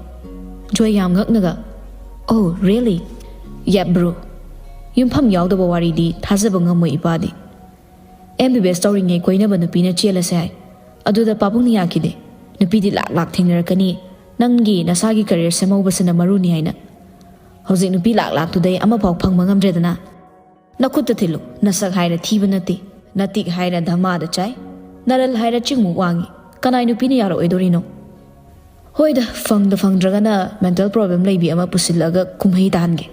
ꯖꯣꯏ ꯌꯥꯝ ꯉꯛꯅꯒ, "Oh, really?" "Yep, bro꯫ ꯌꯨꯝꯐꯝ ꯌꯥꯎꯗꯕ ꯋꯥꯔꯤꯗꯤ ꯊꯥꯖꯕ ꯉꯝꯃꯣꯏ ꯏꯄꯥꯗꯤ꯫ M B B S ꯇꯧꯔꯤꯉꯩ ꯀꯣꯏꯅꯕ ꯅꯨꯄꯤꯅ ꯆꯦꯜꯂꯁꯦ ꯍꯥꯏ꯫ ꯑꯗꯨꯗ ꯄꯥꯕꯨꯡꯅ ꯌꯥꯈꯤꯗꯦ꯫ ꯅꯨꯄꯤꯗꯤ ꯂꯥꯛ ꯂꯥꯛ ꯊꯦꯡꯅꯔꯛꯀꯅꯤ꯫ ꯅꯪꯒꯤ ꯅꯁꯥꯒꯤ career ꯁꯦꯝꯍꯧꯕꯁꯤꯅ ꯃꯔꯨꯅꯤ ꯍꯥꯏꯅ꯫ ꯍꯧꯖꯤꯛ ꯅꯨꯄꯤ ꯂꯥꯛ ꯂꯥꯛꯇꯨꯗꯩ ꯑꯃꯐꯥꯎ ꯐꯪꯕ ꯉꯝꯗ꯭ꯔꯦꯗꯅ꯫ ꯅꯈꯨꯠꯇ ꯊꯤꯜꯂꯨ꯫ ꯅꯁꯛ ꯍꯥꯏꯔ ꯊꯤꯕ ꯅꯠꯇꯦ꯫ ꯅꯇꯤꯛ ꯍꯥꯏꯔ ꯙꯃꯥꯗ ꯆꯥꯏ꯫ ꯅꯔꯜ ꯍꯥꯏꯔ ꯆꯤꯡꯃꯨꯛ ꯋꯥꯡꯉꯤ꯫ ꯀꯅꯥꯏ ꯅꯨꯄꯤꯅ ꯌꯥꯔꯛꯑꯣꯏꯗꯣꯔꯤꯅꯣ? ꯍꯣꯏꯗ, ꯐꯪꯗ ꯐꯪꯗ꯭ꯔꯒꯅ mental problem ꯂꯩꯕꯤ ꯑꯃ ꯄꯨꯁꯤꯜꯂꯒ ꯀꯨꯝꯍꯩ ꯇꯥꯍꯟꯒꯦ꯫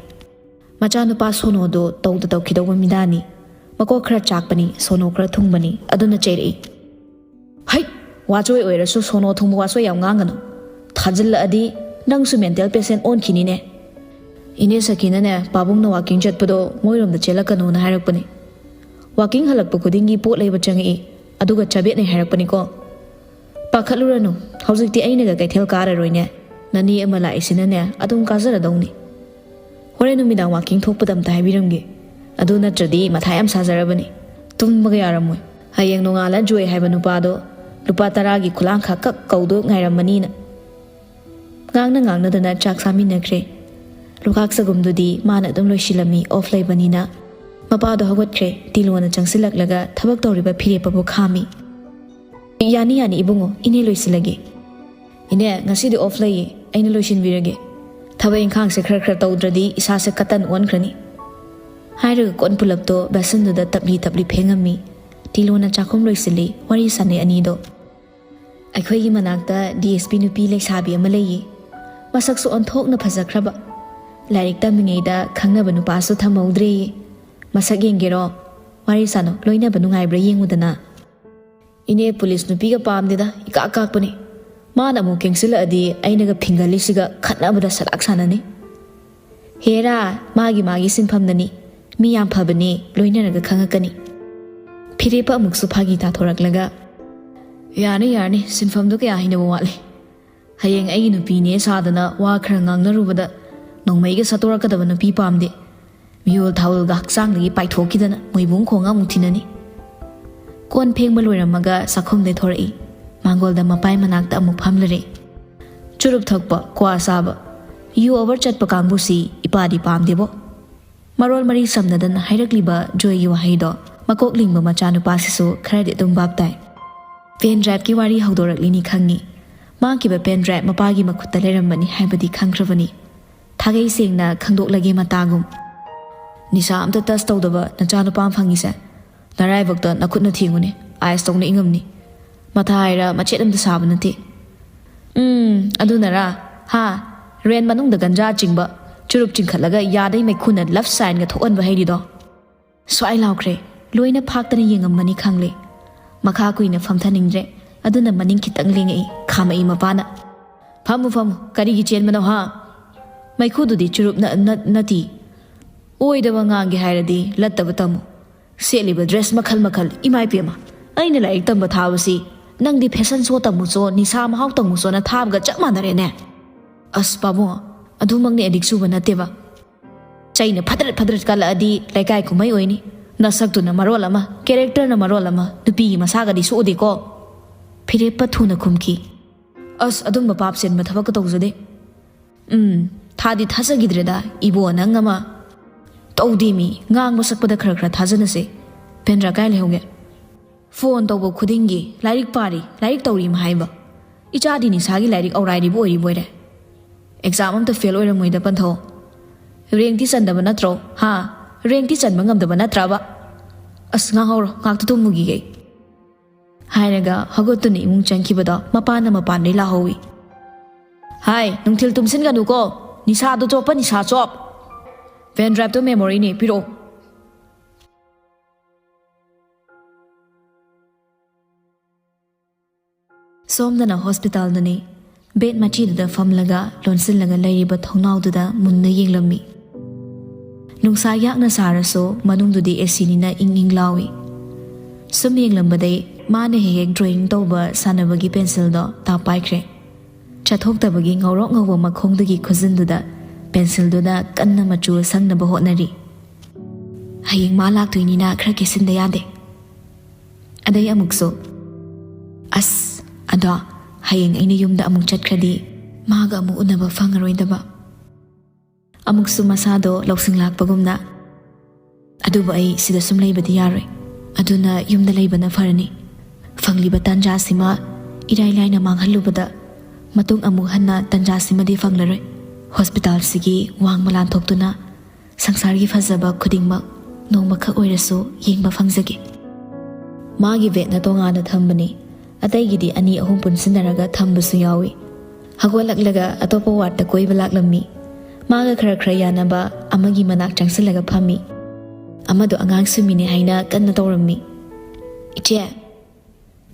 ꯃꯆꯥꯅꯨꯄꯥ ꯁꯣꯅꯣꯗꯣ ꯇꯧꯗ ꯇꯧꯈꯤꯗꯧꯕ ꯃꯤꯗꯥꯅꯤ꯫ ꯃꯀꯣꯛ ꯈꯔ ꯆꯥꯛꯄꯅꯤ, ꯁꯣꯅꯣ ꯈꯔ ꯊꯨꯡꯕꯅꯤ, ꯑꯗꯨꯅ ꯆꯩꯔꯛꯏ꯫ "ꯍꯩꯠ! ꯋꯥꯆꯣꯏ ꯑꯣꯏꯔꯁꯨ ꯁꯣꯅꯣ ꯊꯨꯡꯕ ꯋꯥꯆꯣꯏ ꯌꯥꯝ ꯉꯥꯡꯒꯅꯨ꯫ ꯊꯥꯖꯤꯜꯂꯛꯑꯗꯤ ꯅꯪꯁꯨ mental patient ꯑꯣꯟꯈꯤꯅꯤꯅꯦ꯫ ꯏꯅꯦ ꯁꯈꯤꯅꯅꯦ, ꯄꯥꯕꯨꯡꯅ ꯋꯥꯀꯤꯡ ꯆꯠꯄꯗꯣ ꯃꯣꯏꯔꯣꯝꯗ ꯆꯦꯜꯂꯛꯀꯅꯣꯅ ꯍꯥꯏꯔꯛꯄꯅꯤ꯫ ꯋꯥꯀꯤꯡ ꯍꯜꯂꯛꯄ ꯈꯨꯗꯤꯡꯒꯤ ꯄꯣꯠ ꯂꯩꯕ ꯆꯪꯉꯛꯏ, ꯑꯗꯨꯒ ꯆꯥꯕꯦꯠꯅꯩ ꯍꯥꯏꯔꯛꯄꯅꯤꯀꯣ꯫ ꯄꯥꯈꯠꯂꯨꯔꯅꯨ, ꯍꯧꯖꯤꯛꯇꯤ ꯑꯩꯅꯒ ꯀꯩꯊꯦꯜ ꯀꯥꯔꯔꯣꯏꯅꯦ꯫ ꯅꯅꯦ ꯑꯃ ꯂꯥꯛꯏꯁꯤꯅꯅꯦ ꯑꯗꯨꯝ ꯀꯥꯖꯔꯗꯧꯅꯤ꯫ ꯍꯣꯔꯦꯟ ꯅꯨꯃꯤꯗꯥꯡ ꯋꯥꯀꯤꯡ ꯊꯣꯛꯄꯗ ꯑꯝꯇ ꯍꯥꯏꯕꯤꯔꯝꯒꯦ꯫ ꯑꯗꯨ ꯅꯠꯇ꯭ꯔꯗꯤ ꯃꯊꯥ ꯌꯥꯝ ꯁꯥꯖꯔꯕꯅꯤ꯫ ꯇꯨꯝꯕꯒ ꯌꯥꯔꯝꯃꯣꯏ꯫ ꯍꯌꯦꯡ ꯅꯣꯡꯉꯥꯜꯂ ꯖꯣꯏ ꯍꯥꯏꯕ ꯅꯨꯄꯥꯗꯣ ꯂꯨꯄꯥ ꯇꯔꯥꯒꯤ ꯈꯨꯂꯥꯡꯈꯥꯡ ꯀꯛ ꯀꯧꯗꯣ ꯉꯥꯏꯔꯝꯃꯅꯤꯅ꯫ ꯉꯥꯡꯅ ꯉꯥꯡꯅꯗꯅ ꯆꯥꯛ ꯆꯥꯃꯤꯟꯅꯈ꯭ꯔꯦ꯫ ꯂꯨꯈꯥꯛ ꯆꯒꯨꯝꯗꯨꯗꯤ ꯃꯥꯅ ꯑꯗꯨꯝ ꯂꯣꯏꯁꯤꯜꯂꯝꯃꯤ, ꯑꯣꯐ ꯂꯩꯕꯅꯤꯅ꯫ ꯃꯄꯥꯗꯣ ꯍꯧꯒꯠꯈ꯭ꯔꯦ꯫ ꯇꯤꯂꯣꯅ ꯆꯪꯁꯤꯜꯂꯛꯂꯒ ꯊꯕꯛ ꯇꯧꯔꯤꯕ ꯐꯤꯔꯦꯞꯄꯕꯨ ꯈꯥꯝꯃꯤ꯫ "ꯌꯥꯅꯤ, ꯌꯥꯅꯤ ꯏꯕꯨꯡꯉꯣ, ꯏꯅꯦ ꯂꯣꯏꯁꯤꯜꯂꯒꯦ꯫" "ꯏꯅꯦ, ꯉꯁꯤꯗꯤ ꯑꯣꯐ ꯂꯩꯌꯦ, ꯑꯩꯅ ꯂꯣꯏꯁꯤꯟꯕꯤꯔꯒꯦ꯫ ꯊꯕꯛ ꯏꯪꯈꯥꯡꯁꯦ ꯈꯔ ꯈꯔ ꯇꯧꯗ꯭ꯔꯗꯤ ꯏꯁꯥꯁꯦ ꯀꯇꯟ ꯑꯣꯟꯈ꯭ꯔꯅꯤ꯫" ꯍꯥꯏꯔꯒ ꯀꯣꯟ ꯄꯨꯂꯞꯇꯣ ꯕꯦꯁꯟꯗꯨꯗ ꯇꯞꯂꯤ ꯇꯞꯂꯤ ꯐꯦꯡꯉꯝꯃꯤ꯫ ꯇꯤꯂꯣꯅ ꯆꯥꯛꯈꯨꯝ ꯂꯣꯏꯁꯤꯜꯂꯤ, ꯋꯥꯔꯤ ꯁꯥꯟꯅꯩ ꯑꯅꯤꯗꯣ꯫ "ꯑꯩꯈꯣꯏꯒꯤ ꯃꯅꯥꯛꯇ ꯗꯤ ꯑꯦꯁ ꯄꯤ ꯅꯨꯄꯤ ꯂꯩꯁꯥꯕꯤ ꯑꯃ ꯂꯩꯌꯦ꯫ ꯃꯁꯛꯁꯨ ꯑꯣꯟꯊꯣꯛꯅ ꯐꯖꯈ꯭ꯔꯕ꯫ ꯂꯥꯏꯔꯤꯛ ꯇꯝꯃꯤꯉꯩꯗ ꯈꯪꯅꯕ ꯅꯨꯄꯥꯁꯨ ꯊꯝꯍꯧꯗ꯭ꯔꯦꯌꯦ꯫ ꯃꯁꯛ ꯌꯦꯡꯒꯦꯔꯣ? ꯋꯥꯔꯤ ꯁꯥꯅꯧ, ꯂꯣꯏꯅꯕ ꯅꯨꯡꯉꯥꯏꯕ꯭ꯔꯥ ꯌꯦꯡꯉꯨꯗꯅ꯫" "ꯏꯅꯦ, ꯄꯨꯂꯤꯁ ꯅꯨꯄꯤꯒ ꯄꯥꯝꯗꯦꯗ, ꯏꯀꯥꯛ ꯀꯥꯛꯄꯅꯦ꯫ ꯃꯥꯅ ꯑꯃꯨꯛ ꯀꯦꯡꯁꯤꯜꯂꯛꯑꯗꯤ ꯑꯩꯅꯒ ꯐꯤꯡꯒꯜꯂꯤꯁꯤꯒ ꯈꯠꯅꯕꯗ ꯁꯂꯥꯛ ꯁꯥꯟꯅꯅꯤ꯫" "ꯍꯦꯔꯥ, ꯃꯥꯒꯤ ꯃꯥꯒꯤ ꯁꯤꯟꯐꯝꯅꯅꯤ꯫ ꯃꯤ ꯌꯥꯝ ꯐꯕꯅꯦ, ꯂꯣꯏꯅꯔꯒ ꯈꯪꯉꯛꯀꯅꯤ꯫" ꯐꯤꯔꯦꯞꯄ ꯑꯃꯨꯛꯁꯨ ꯐꯥꯒꯤ ꯇꯥꯊꯣꯔꯛꯂꯒ, "ꯌꯥꯔꯅꯤ, ꯌꯥꯔꯅꯤ, ꯁꯤꯟꯐꯝꯗꯣ ꯀꯌꯥ ꯍꯩꯅꯕ ꯋꯥꯠꯂꯤ꯫ ꯍꯌꯦꯡ ꯑꯩꯒꯤ ꯅꯨꯄꯤꯅꯦ ꯁꯥꯗꯅ ꯋꯥ ꯈꯔ ꯉꯥꯡꯅꯔꯨꯕꯗ ꯅꯣꯡꯃꯩꯒ ꯁꯠꯇꯣꯔꯛꯀꯗꯕ ꯅꯨꯄꯤ ꯄꯥꯝꯗꯦ꯫ ꯃꯤꯍꯨꯜ ꯊꯥꯍꯨꯜꯒ ꯍꯛꯆꯥꯡꯗꯒꯤ ꯄꯥꯏꯊꯣꯛꯈꯤꯗꯅ ꯃꯣꯏꯕꯨꯡ ꯈꯣꯡ ꯑꯃꯨꯛ ꯊꯤꯅꯅꯤ꯫" ꯀꯣꯟ ꯐꯦꯡꯕ ꯂꯣꯏꯔꯝꯃꯒ ꯆꯥꯛꯈꯨꯝꯗꯩ ꯊꯣꯔꯛꯏ꯫ ꯃꯥꯡꯒꯣꯜꯗ ꯃꯄꯥꯏ ꯃꯅꯥꯛꯇ ꯑꯃꯨꯛ ꯐꯝꯂꯔꯦ꯫ ꯆꯨꯔꯨꯞ ꯊꯛꯄ, ꯀ꯭ꯋꯥ ꯆꯥꯕ, ꯌꯨ ꯑꯣꯚꯔ ꯆꯠꯄ ꯀꯥꯡꯕꯨꯁꯤ ꯏꯄꯥꯗꯤ ꯄꯥꯝꯗꯦꯕꯣ꯫ ꯃꯔꯣꯜ ꯃꯔꯤ ꯁꯝꯅꯗꯅ ꯍꯥꯏꯔꯛꯂꯤꯕ ꯖꯣꯏꯒꯤ ꯋꯥꯍꯩꯗꯣ ꯃꯀꯣꯛ ꯂꯤꯡꯕ ꯃꯆꯥꯅꯨꯄꯥꯁꯤꯁꯨ ꯈꯔꯗꯤ ꯑꯗꯨꯝ ꯚꯥꯞ ꯇꯥꯏ꯫ ꯄꯦꯟ ꯗ꯭ꯔꯥꯏꯚꯀꯤ ꯋꯥꯔꯤ ꯍꯧꯗꯣꯔꯛꯂꯤꯅꯤ ꯈꯪꯉꯤ꯫ ꯃꯥꯡꯈꯤꯕ ꯄꯦꯟ ꯗ꯭ꯔꯥꯏꯚ ꯃꯄꯥꯒꯤ ꯃꯈꯨꯠꯇ ꯂꯩꯔꯝꯕꯅꯤ ꯍꯥꯏꯕꯗꯤ ꯈꯪꯈ꯭ꯔꯕꯅꯤ꯫ ꯊꯥꯒꯩ ꯁꯦꯡꯅ ꯈꯪꯗꯣꯛꯂꯒꯦ ꯃꯇꯥꯒꯨꯝ꯫ "ꯅꯤꯁꯥ ꯑꯝꯇ ꯇꯁ ꯇꯧꯗꯕ ꯅꯆꯥꯅꯨꯄꯥ ꯑꯃ ꯐꯪꯉꯤꯁꯦ, ꯅꯔꯥꯏꯕꯛꯇ ꯅꯈꯨꯠꯅ ꯊꯦꯡꯉꯨꯅꯦ, ꯑꯥꯏꯁ ꯇꯧꯅ ꯏꯪꯉꯝꯅꯤ꯫ ꯃꯊꯥ ꯍꯥꯏꯔ ꯃꯆꯦꯠ ꯑꯝꯇ ꯁꯥꯕ ꯅꯠꯇꯦ꯫" "ꯎꯝ, ꯑꯗꯨꯅꯔꯥ? ꯍꯥ? ꯔꯦꯟ ꯃꯅꯨꯡꯗ ꯒꯟꯖꯥ ꯆꯤꯡꯕ, ꯆꯨꯔꯨꯞ ꯆꯤꯡꯈꯠꯂꯒ ꯌꯥꯗꯩ ꯃꯩꯈꯨꯅ ꯂꯞ ꯁꯥꯏꯟꯒ ꯊꯣꯛꯍꯟꯕ ꯍꯩꯔꯤꯗꯣ?" ꯁ꯭ꯋꯥꯏ ꯂꯥꯎꯈ꯭ꯔꯦ꯫ ꯂꯣꯏꯅ ꯐꯥꯛꯇꯅ ꯌꯦꯡꯉꯝꯃꯅꯤ ꯈꯪꯂꯦ꯫ ꯃꯈꯥ ꯀꯨꯏꯅ ꯐꯝꯊꯅꯤꯡꯗ꯭ꯔꯦ꯫ ꯑꯗꯨꯅ ꯃꯅꯤꯡ ꯈꯤꯇꯪ ꯂꯦꯡꯉꯛꯏ, ꯈꯥꯝꯃꯛꯏ ꯃꯄꯥꯅ꯫ "ꯐꯝꯃꯨ, ꯐꯝꯃꯨ꯫ ꯀꯔꯤꯒꯤ ꯆꯦꯟꯕꯅꯣ, ꯍꯥ?" ꯃꯩꯈꯨꯗꯨꯗꯤ ꯆꯨꯔꯨꯞꯅ ꯅꯠ- ꯅꯠꯇꯤ꯫ ꯑꯣꯏꯗꯕ ꯉꯥꯡꯒꯦ ꯍꯥꯏꯔꯗꯤ ꯂꯠꯇꯕ ꯇꯝꯃꯨ꯫ ꯁꯦꯠꯂꯤꯕ ꯗ꯭ꯔꯦꯁ ꯃꯈꯜ ꯃꯈꯜ, ꯏꯃꯥ ꯏꯄꯦꯝꯃ, ꯑꯩꯅ ꯂꯥꯏꯔꯤꯛ ꯇꯝꯕ ꯊꯥꯕꯁꯤ ꯅꯪꯗꯤ ꯐꯦꯁꯟ ꯁꯣ ꯇꯝꯃꯨꯆꯣ, ꯅꯤꯁꯥ ꯃꯍꯥꯎ ꯇꯝꯃꯨꯆꯣꯅ ꯊꯥꯕꯒ ꯆꯞ ꯃꯥꯟꯅꯔꯦꯅꯦ꯫ ꯑꯁ ꯄꯥꯕꯨꯡ, ꯑꯗꯨꯃꯛꯅꯦ ꯑꯦꯗꯤꯛ ꯆꯨꯕ ꯅꯠꯇꯦꯕ꯫ ꯆꯩꯅ ꯐꯗ꯭ꯔꯠ ꯐꯗ꯭ꯔꯠ ꯀꯜꯂꯛꯑꯗꯤ ꯂꯩꯀꯥꯏ ꯀꯨꯝꯍꯩ ꯑꯣꯏꯅꯤ꯫ ꯅꯁꯛꯇꯨꯅ ꯃꯔꯣꯜ ꯑꯃ, ꯀꯦꯔꯦꯛꯇꯔꯅ ꯃꯔꯣꯜ ꯑꯃ, ꯅꯨꯄꯤꯒꯤ ꯃꯁꯥꯒꯗꯤ ꯁꯣꯛꯑꯗꯦꯀꯣ꯫ ꯐꯤꯔꯦꯞꯄ ꯊꯨꯅ ꯈꯨꯝꯈꯤ꯫ ꯑꯁ, ꯑꯗꯨꯝꯕ ꯄꯥꯞ ꯆꯦꯟꯕ ꯊꯕꯛꯀ ꯇꯧꯖꯗꯦ꯫ ꯎꯝ, ꯊꯥꯗꯤ ꯊꯥꯖꯈꯤꯗ꯭ꯔꯦꯗ, ꯏꯕꯣ ꯅꯪ ꯑꯃ꯫ ꯇꯧꯗꯦꯃꯤ, ꯉꯥꯡꯕ ꯁꯛꯄꯗ ꯈꯔ ꯈꯔ ꯊꯥꯖꯅꯁꯦ꯫ ꯕꯦꯟꯗ꯭ꯔꯥ ꯀꯥꯏ ꯂꯩꯍꯧꯒꯦ? ꯐꯣꯟ ꯇꯧꯕ ꯈꯨꯗꯤꯡꯒꯤ ꯂꯥꯏꯔꯤꯛ ꯄꯥꯔꯤ, ꯂꯥꯏꯔꯤꯛ ꯇꯧꯔꯤ ꯑꯃ ꯍꯥꯏꯕ꯫ ꯏꯆꯥꯗꯤ ꯅꯤꯁꯥꯒꯤ ꯂꯥꯏꯔꯤꯛ ꯑꯧꯔꯥꯏꯔꯤꯕꯨ ꯑꯣꯏꯔꯤꯕꯣꯏꯔꯦ꯫ ꯑꯦꯛꯖꯥꯝ ꯑꯝꯇ ꯐꯦꯜ ꯑꯣꯏꯔꯝꯃꯣꯏꯗ ꯄꯟꯊꯧ꯫ ꯔꯦꯡꯛꯇꯤ ꯆꯟꯗꯕ ꯅꯠꯇ꯭ꯔꯣ? ꯍꯥ? ꯔꯦꯡꯛꯇꯤ ꯆꯟꯕ ꯉꯝꯗꯕ ꯅꯠꯇ꯭ꯔꯕ? ꯑꯁ, ꯉꯥꯡꯍꯧꯔꯣ, ꯉꯥꯛꯇ ꯇꯨꯝꯃꯨꯈꯤꯒꯦ꯫ ꯍꯥꯏꯔꯒ ꯍꯧꯒꯠꯇꯨꯅ ꯏꯃꯨꯡ ꯆꯪꯈꯤꯕꯗꯣ ꯃꯄꯥꯅ ꯃꯄꯥꯟꯗꯩ ꯂꯥꯍꯧꯋꯤ꯫ ꯍꯥꯏ, ꯅꯨꯡꯊꯤꯜ ꯇꯨꯝꯁꯤꯟꯒꯅꯨꯀꯣ, ꯅꯤꯁꯥꯗꯣ ꯆꯣꯞꯄ ꯅꯤꯁꯥ ꯆꯣꯞ꯫ ꯄꯦꯟ ꯗ꯭ꯔꯥꯏꯚꯇꯣ ꯃꯦꯃꯣꯔꯤꯅꯦ, ꯄꯤꯔꯛꯑꯣ꯫ ꯁꯣꯝꯗꯅ ꯍꯣꯁꯄꯤꯇꯥꯜꯗꯅꯤ꯫ ꯕꯦꯗ ꯃꯆꯤꯗꯨꯗ ꯐꯝꯂꯒ ꯂꯣꯟꯁꯤꯜꯂꯒ ꯂꯩꯔꯤꯕ ꯊꯣꯡꯅꯥꯎꯗꯨꯗ ꯃꯨꯟꯅ ꯌꯦꯡꯂꯝꯃꯤ꯫ ꯅꯨꯡꯁꯥ ꯌꯥꯛꯅ ꯁꯥꯔꯁꯨ ꯃꯅꯨꯡꯗꯨꯗꯤ ꯑꯦꯁꯤꯅꯤꯅ ꯏꯪ ꯏꯪ ꯂꯥꯎꯏ꯫ ꯁꯨꯝ ꯌꯦꯡꯂꯝꯕꯗꯩ ꯃꯥꯅ ꯍꯦꯛ ꯍꯦꯛ ꯗ꯭ꯔꯣꯌꯤꯡ ꯇꯧꯕ ꯁꯥꯟꯅꯕꯒꯤ ꯄꯦꯟꯁꯤꯜꯗꯣ ꯇꯥ ꯄꯥꯏꯈ꯭ꯔꯦ꯫ ꯆꯠꯊꯣꯛꯇꯕꯒꯤ ꯉꯧꯔꯣꯛ ꯉꯧꯕ ꯃꯈꯣꯡꯗꯨꯒꯤ ꯈꯨꯖꯤꯟꯗꯨꯗ ꯄꯦꯟꯁꯤꯜꯗꯨꯅ ꯀꯟꯅ ꯃꯆꯨ ꯁꯪꯅꯕ ꯍꯣꯠꯅꯔꯤ꯫ ꯍꯌꯦꯡ ꯃꯥ ꯂꯥꯛꯇꯣꯏꯅꯤꯅ ꯈꯔ ꯀꯦꯁꯤꯟꯗ ꯌꯥꯗꯦ꯫ ꯑꯗꯩ ꯑꯃꯨꯛꯁꯨ, "ꯑꯁ, ꯑꯗꯣ ꯍꯌꯦꯡ ꯑꯩꯅ ꯌꯨꯝꯗ ꯑꯃꯨꯛ ꯆꯠꯈ꯭ꯔꯗꯤ ꯃꯥꯒ ꯑꯃꯨꯛ ꯎꯅꯕ ꯐꯪꯉꯔꯣꯏꯗꯕ"꯫ ꯑꯃꯨꯛꯁꯨ ꯃꯁꯥꯗꯣ ꯂꯧꯁꯤꯡ ꯂꯥꯛꯄꯒꯨꯝꯅ, "ꯑꯗꯨꯕꯨ ꯑꯩ ꯁꯤꯗ ꯁꯨꯝ ꯂꯩꯕꯗꯤ ꯌꯥꯔꯣꯏ, ꯑꯗꯨꯅ ꯌꯨꯝꯗ ꯂꯩꯕꯅ ꯐꯔꯅꯤ꯫ ꯐꯪꯂꯤꯕ ꯇꯥꯟꯖꯥꯁꯤꯃ ꯏꯔꯥꯏ ꯂꯥꯏꯅ ꯃꯥꯡꯍꯜꯂꯨꯕꯗ ꯃꯇꯨꯡ ꯑꯃꯨꯛ ꯍꯟꯅ ꯇꯥꯟꯖꯥꯁꯤꯃꯗꯤ ꯐꯪꯂꯔꯣꯏ꯫ ꯍꯣꯁꯄꯤꯇꯥꯜꯁꯤꯒꯤ ꯋꯥꯡꯃ ꯂꯥꯟꯊꯣꯛꯇꯨꯅ ꯁꯪꯁꯥꯔꯒꯤ ꯐꯖꯕ ꯈꯨꯗꯤꯡꯃꯛ ꯅꯣꯡꯃꯈꯛ ꯑꯣꯏꯔꯁꯨ ꯌꯦꯡꯕ ꯐꯪꯖꯒꯦ"꯫ ꯃꯥꯒꯤ ꯕꯦꯗꯅ ꯇꯣꯉꯥꯟꯅ ꯊꯝꯕꯅꯤ꯫ ꯑꯇꯩꯒꯤꯗꯤ ꯑꯅꯤ ꯑꯍꯨꯝ ꯄꯨꯟꯁꯤꯟꯅꯔꯒ ꯊꯝꯕꯁꯨ ꯌꯥꯎꯏ꯫ ꯍꯧꯒꯠꯂꯛꯂꯒ ꯑꯇꯣꯞꯄ ꯋꯥꯔꯗꯇ ꯀꯣꯏꯕ ꯂꯥꯛꯂꯝꯃꯤ꯫ ꯃꯥꯒ ꯈꯔ ꯈꯔ ꯌꯥꯅꯕ ꯑꯃꯒꯤ ꯃꯅꯥꯛ ꯆꯪꯁꯤꯜꯂꯒ ꯐꯝꯃꯤ꯫ ꯑꯃꯗꯣ ꯑꯉꯥꯡ ꯁꯨꯃꯤꯅꯦ ꯍꯥꯏꯅ ꯀꯟꯅ ꯇꯧꯔꯝꯃꯤ꯫ "ꯏꯆꯦ"꯫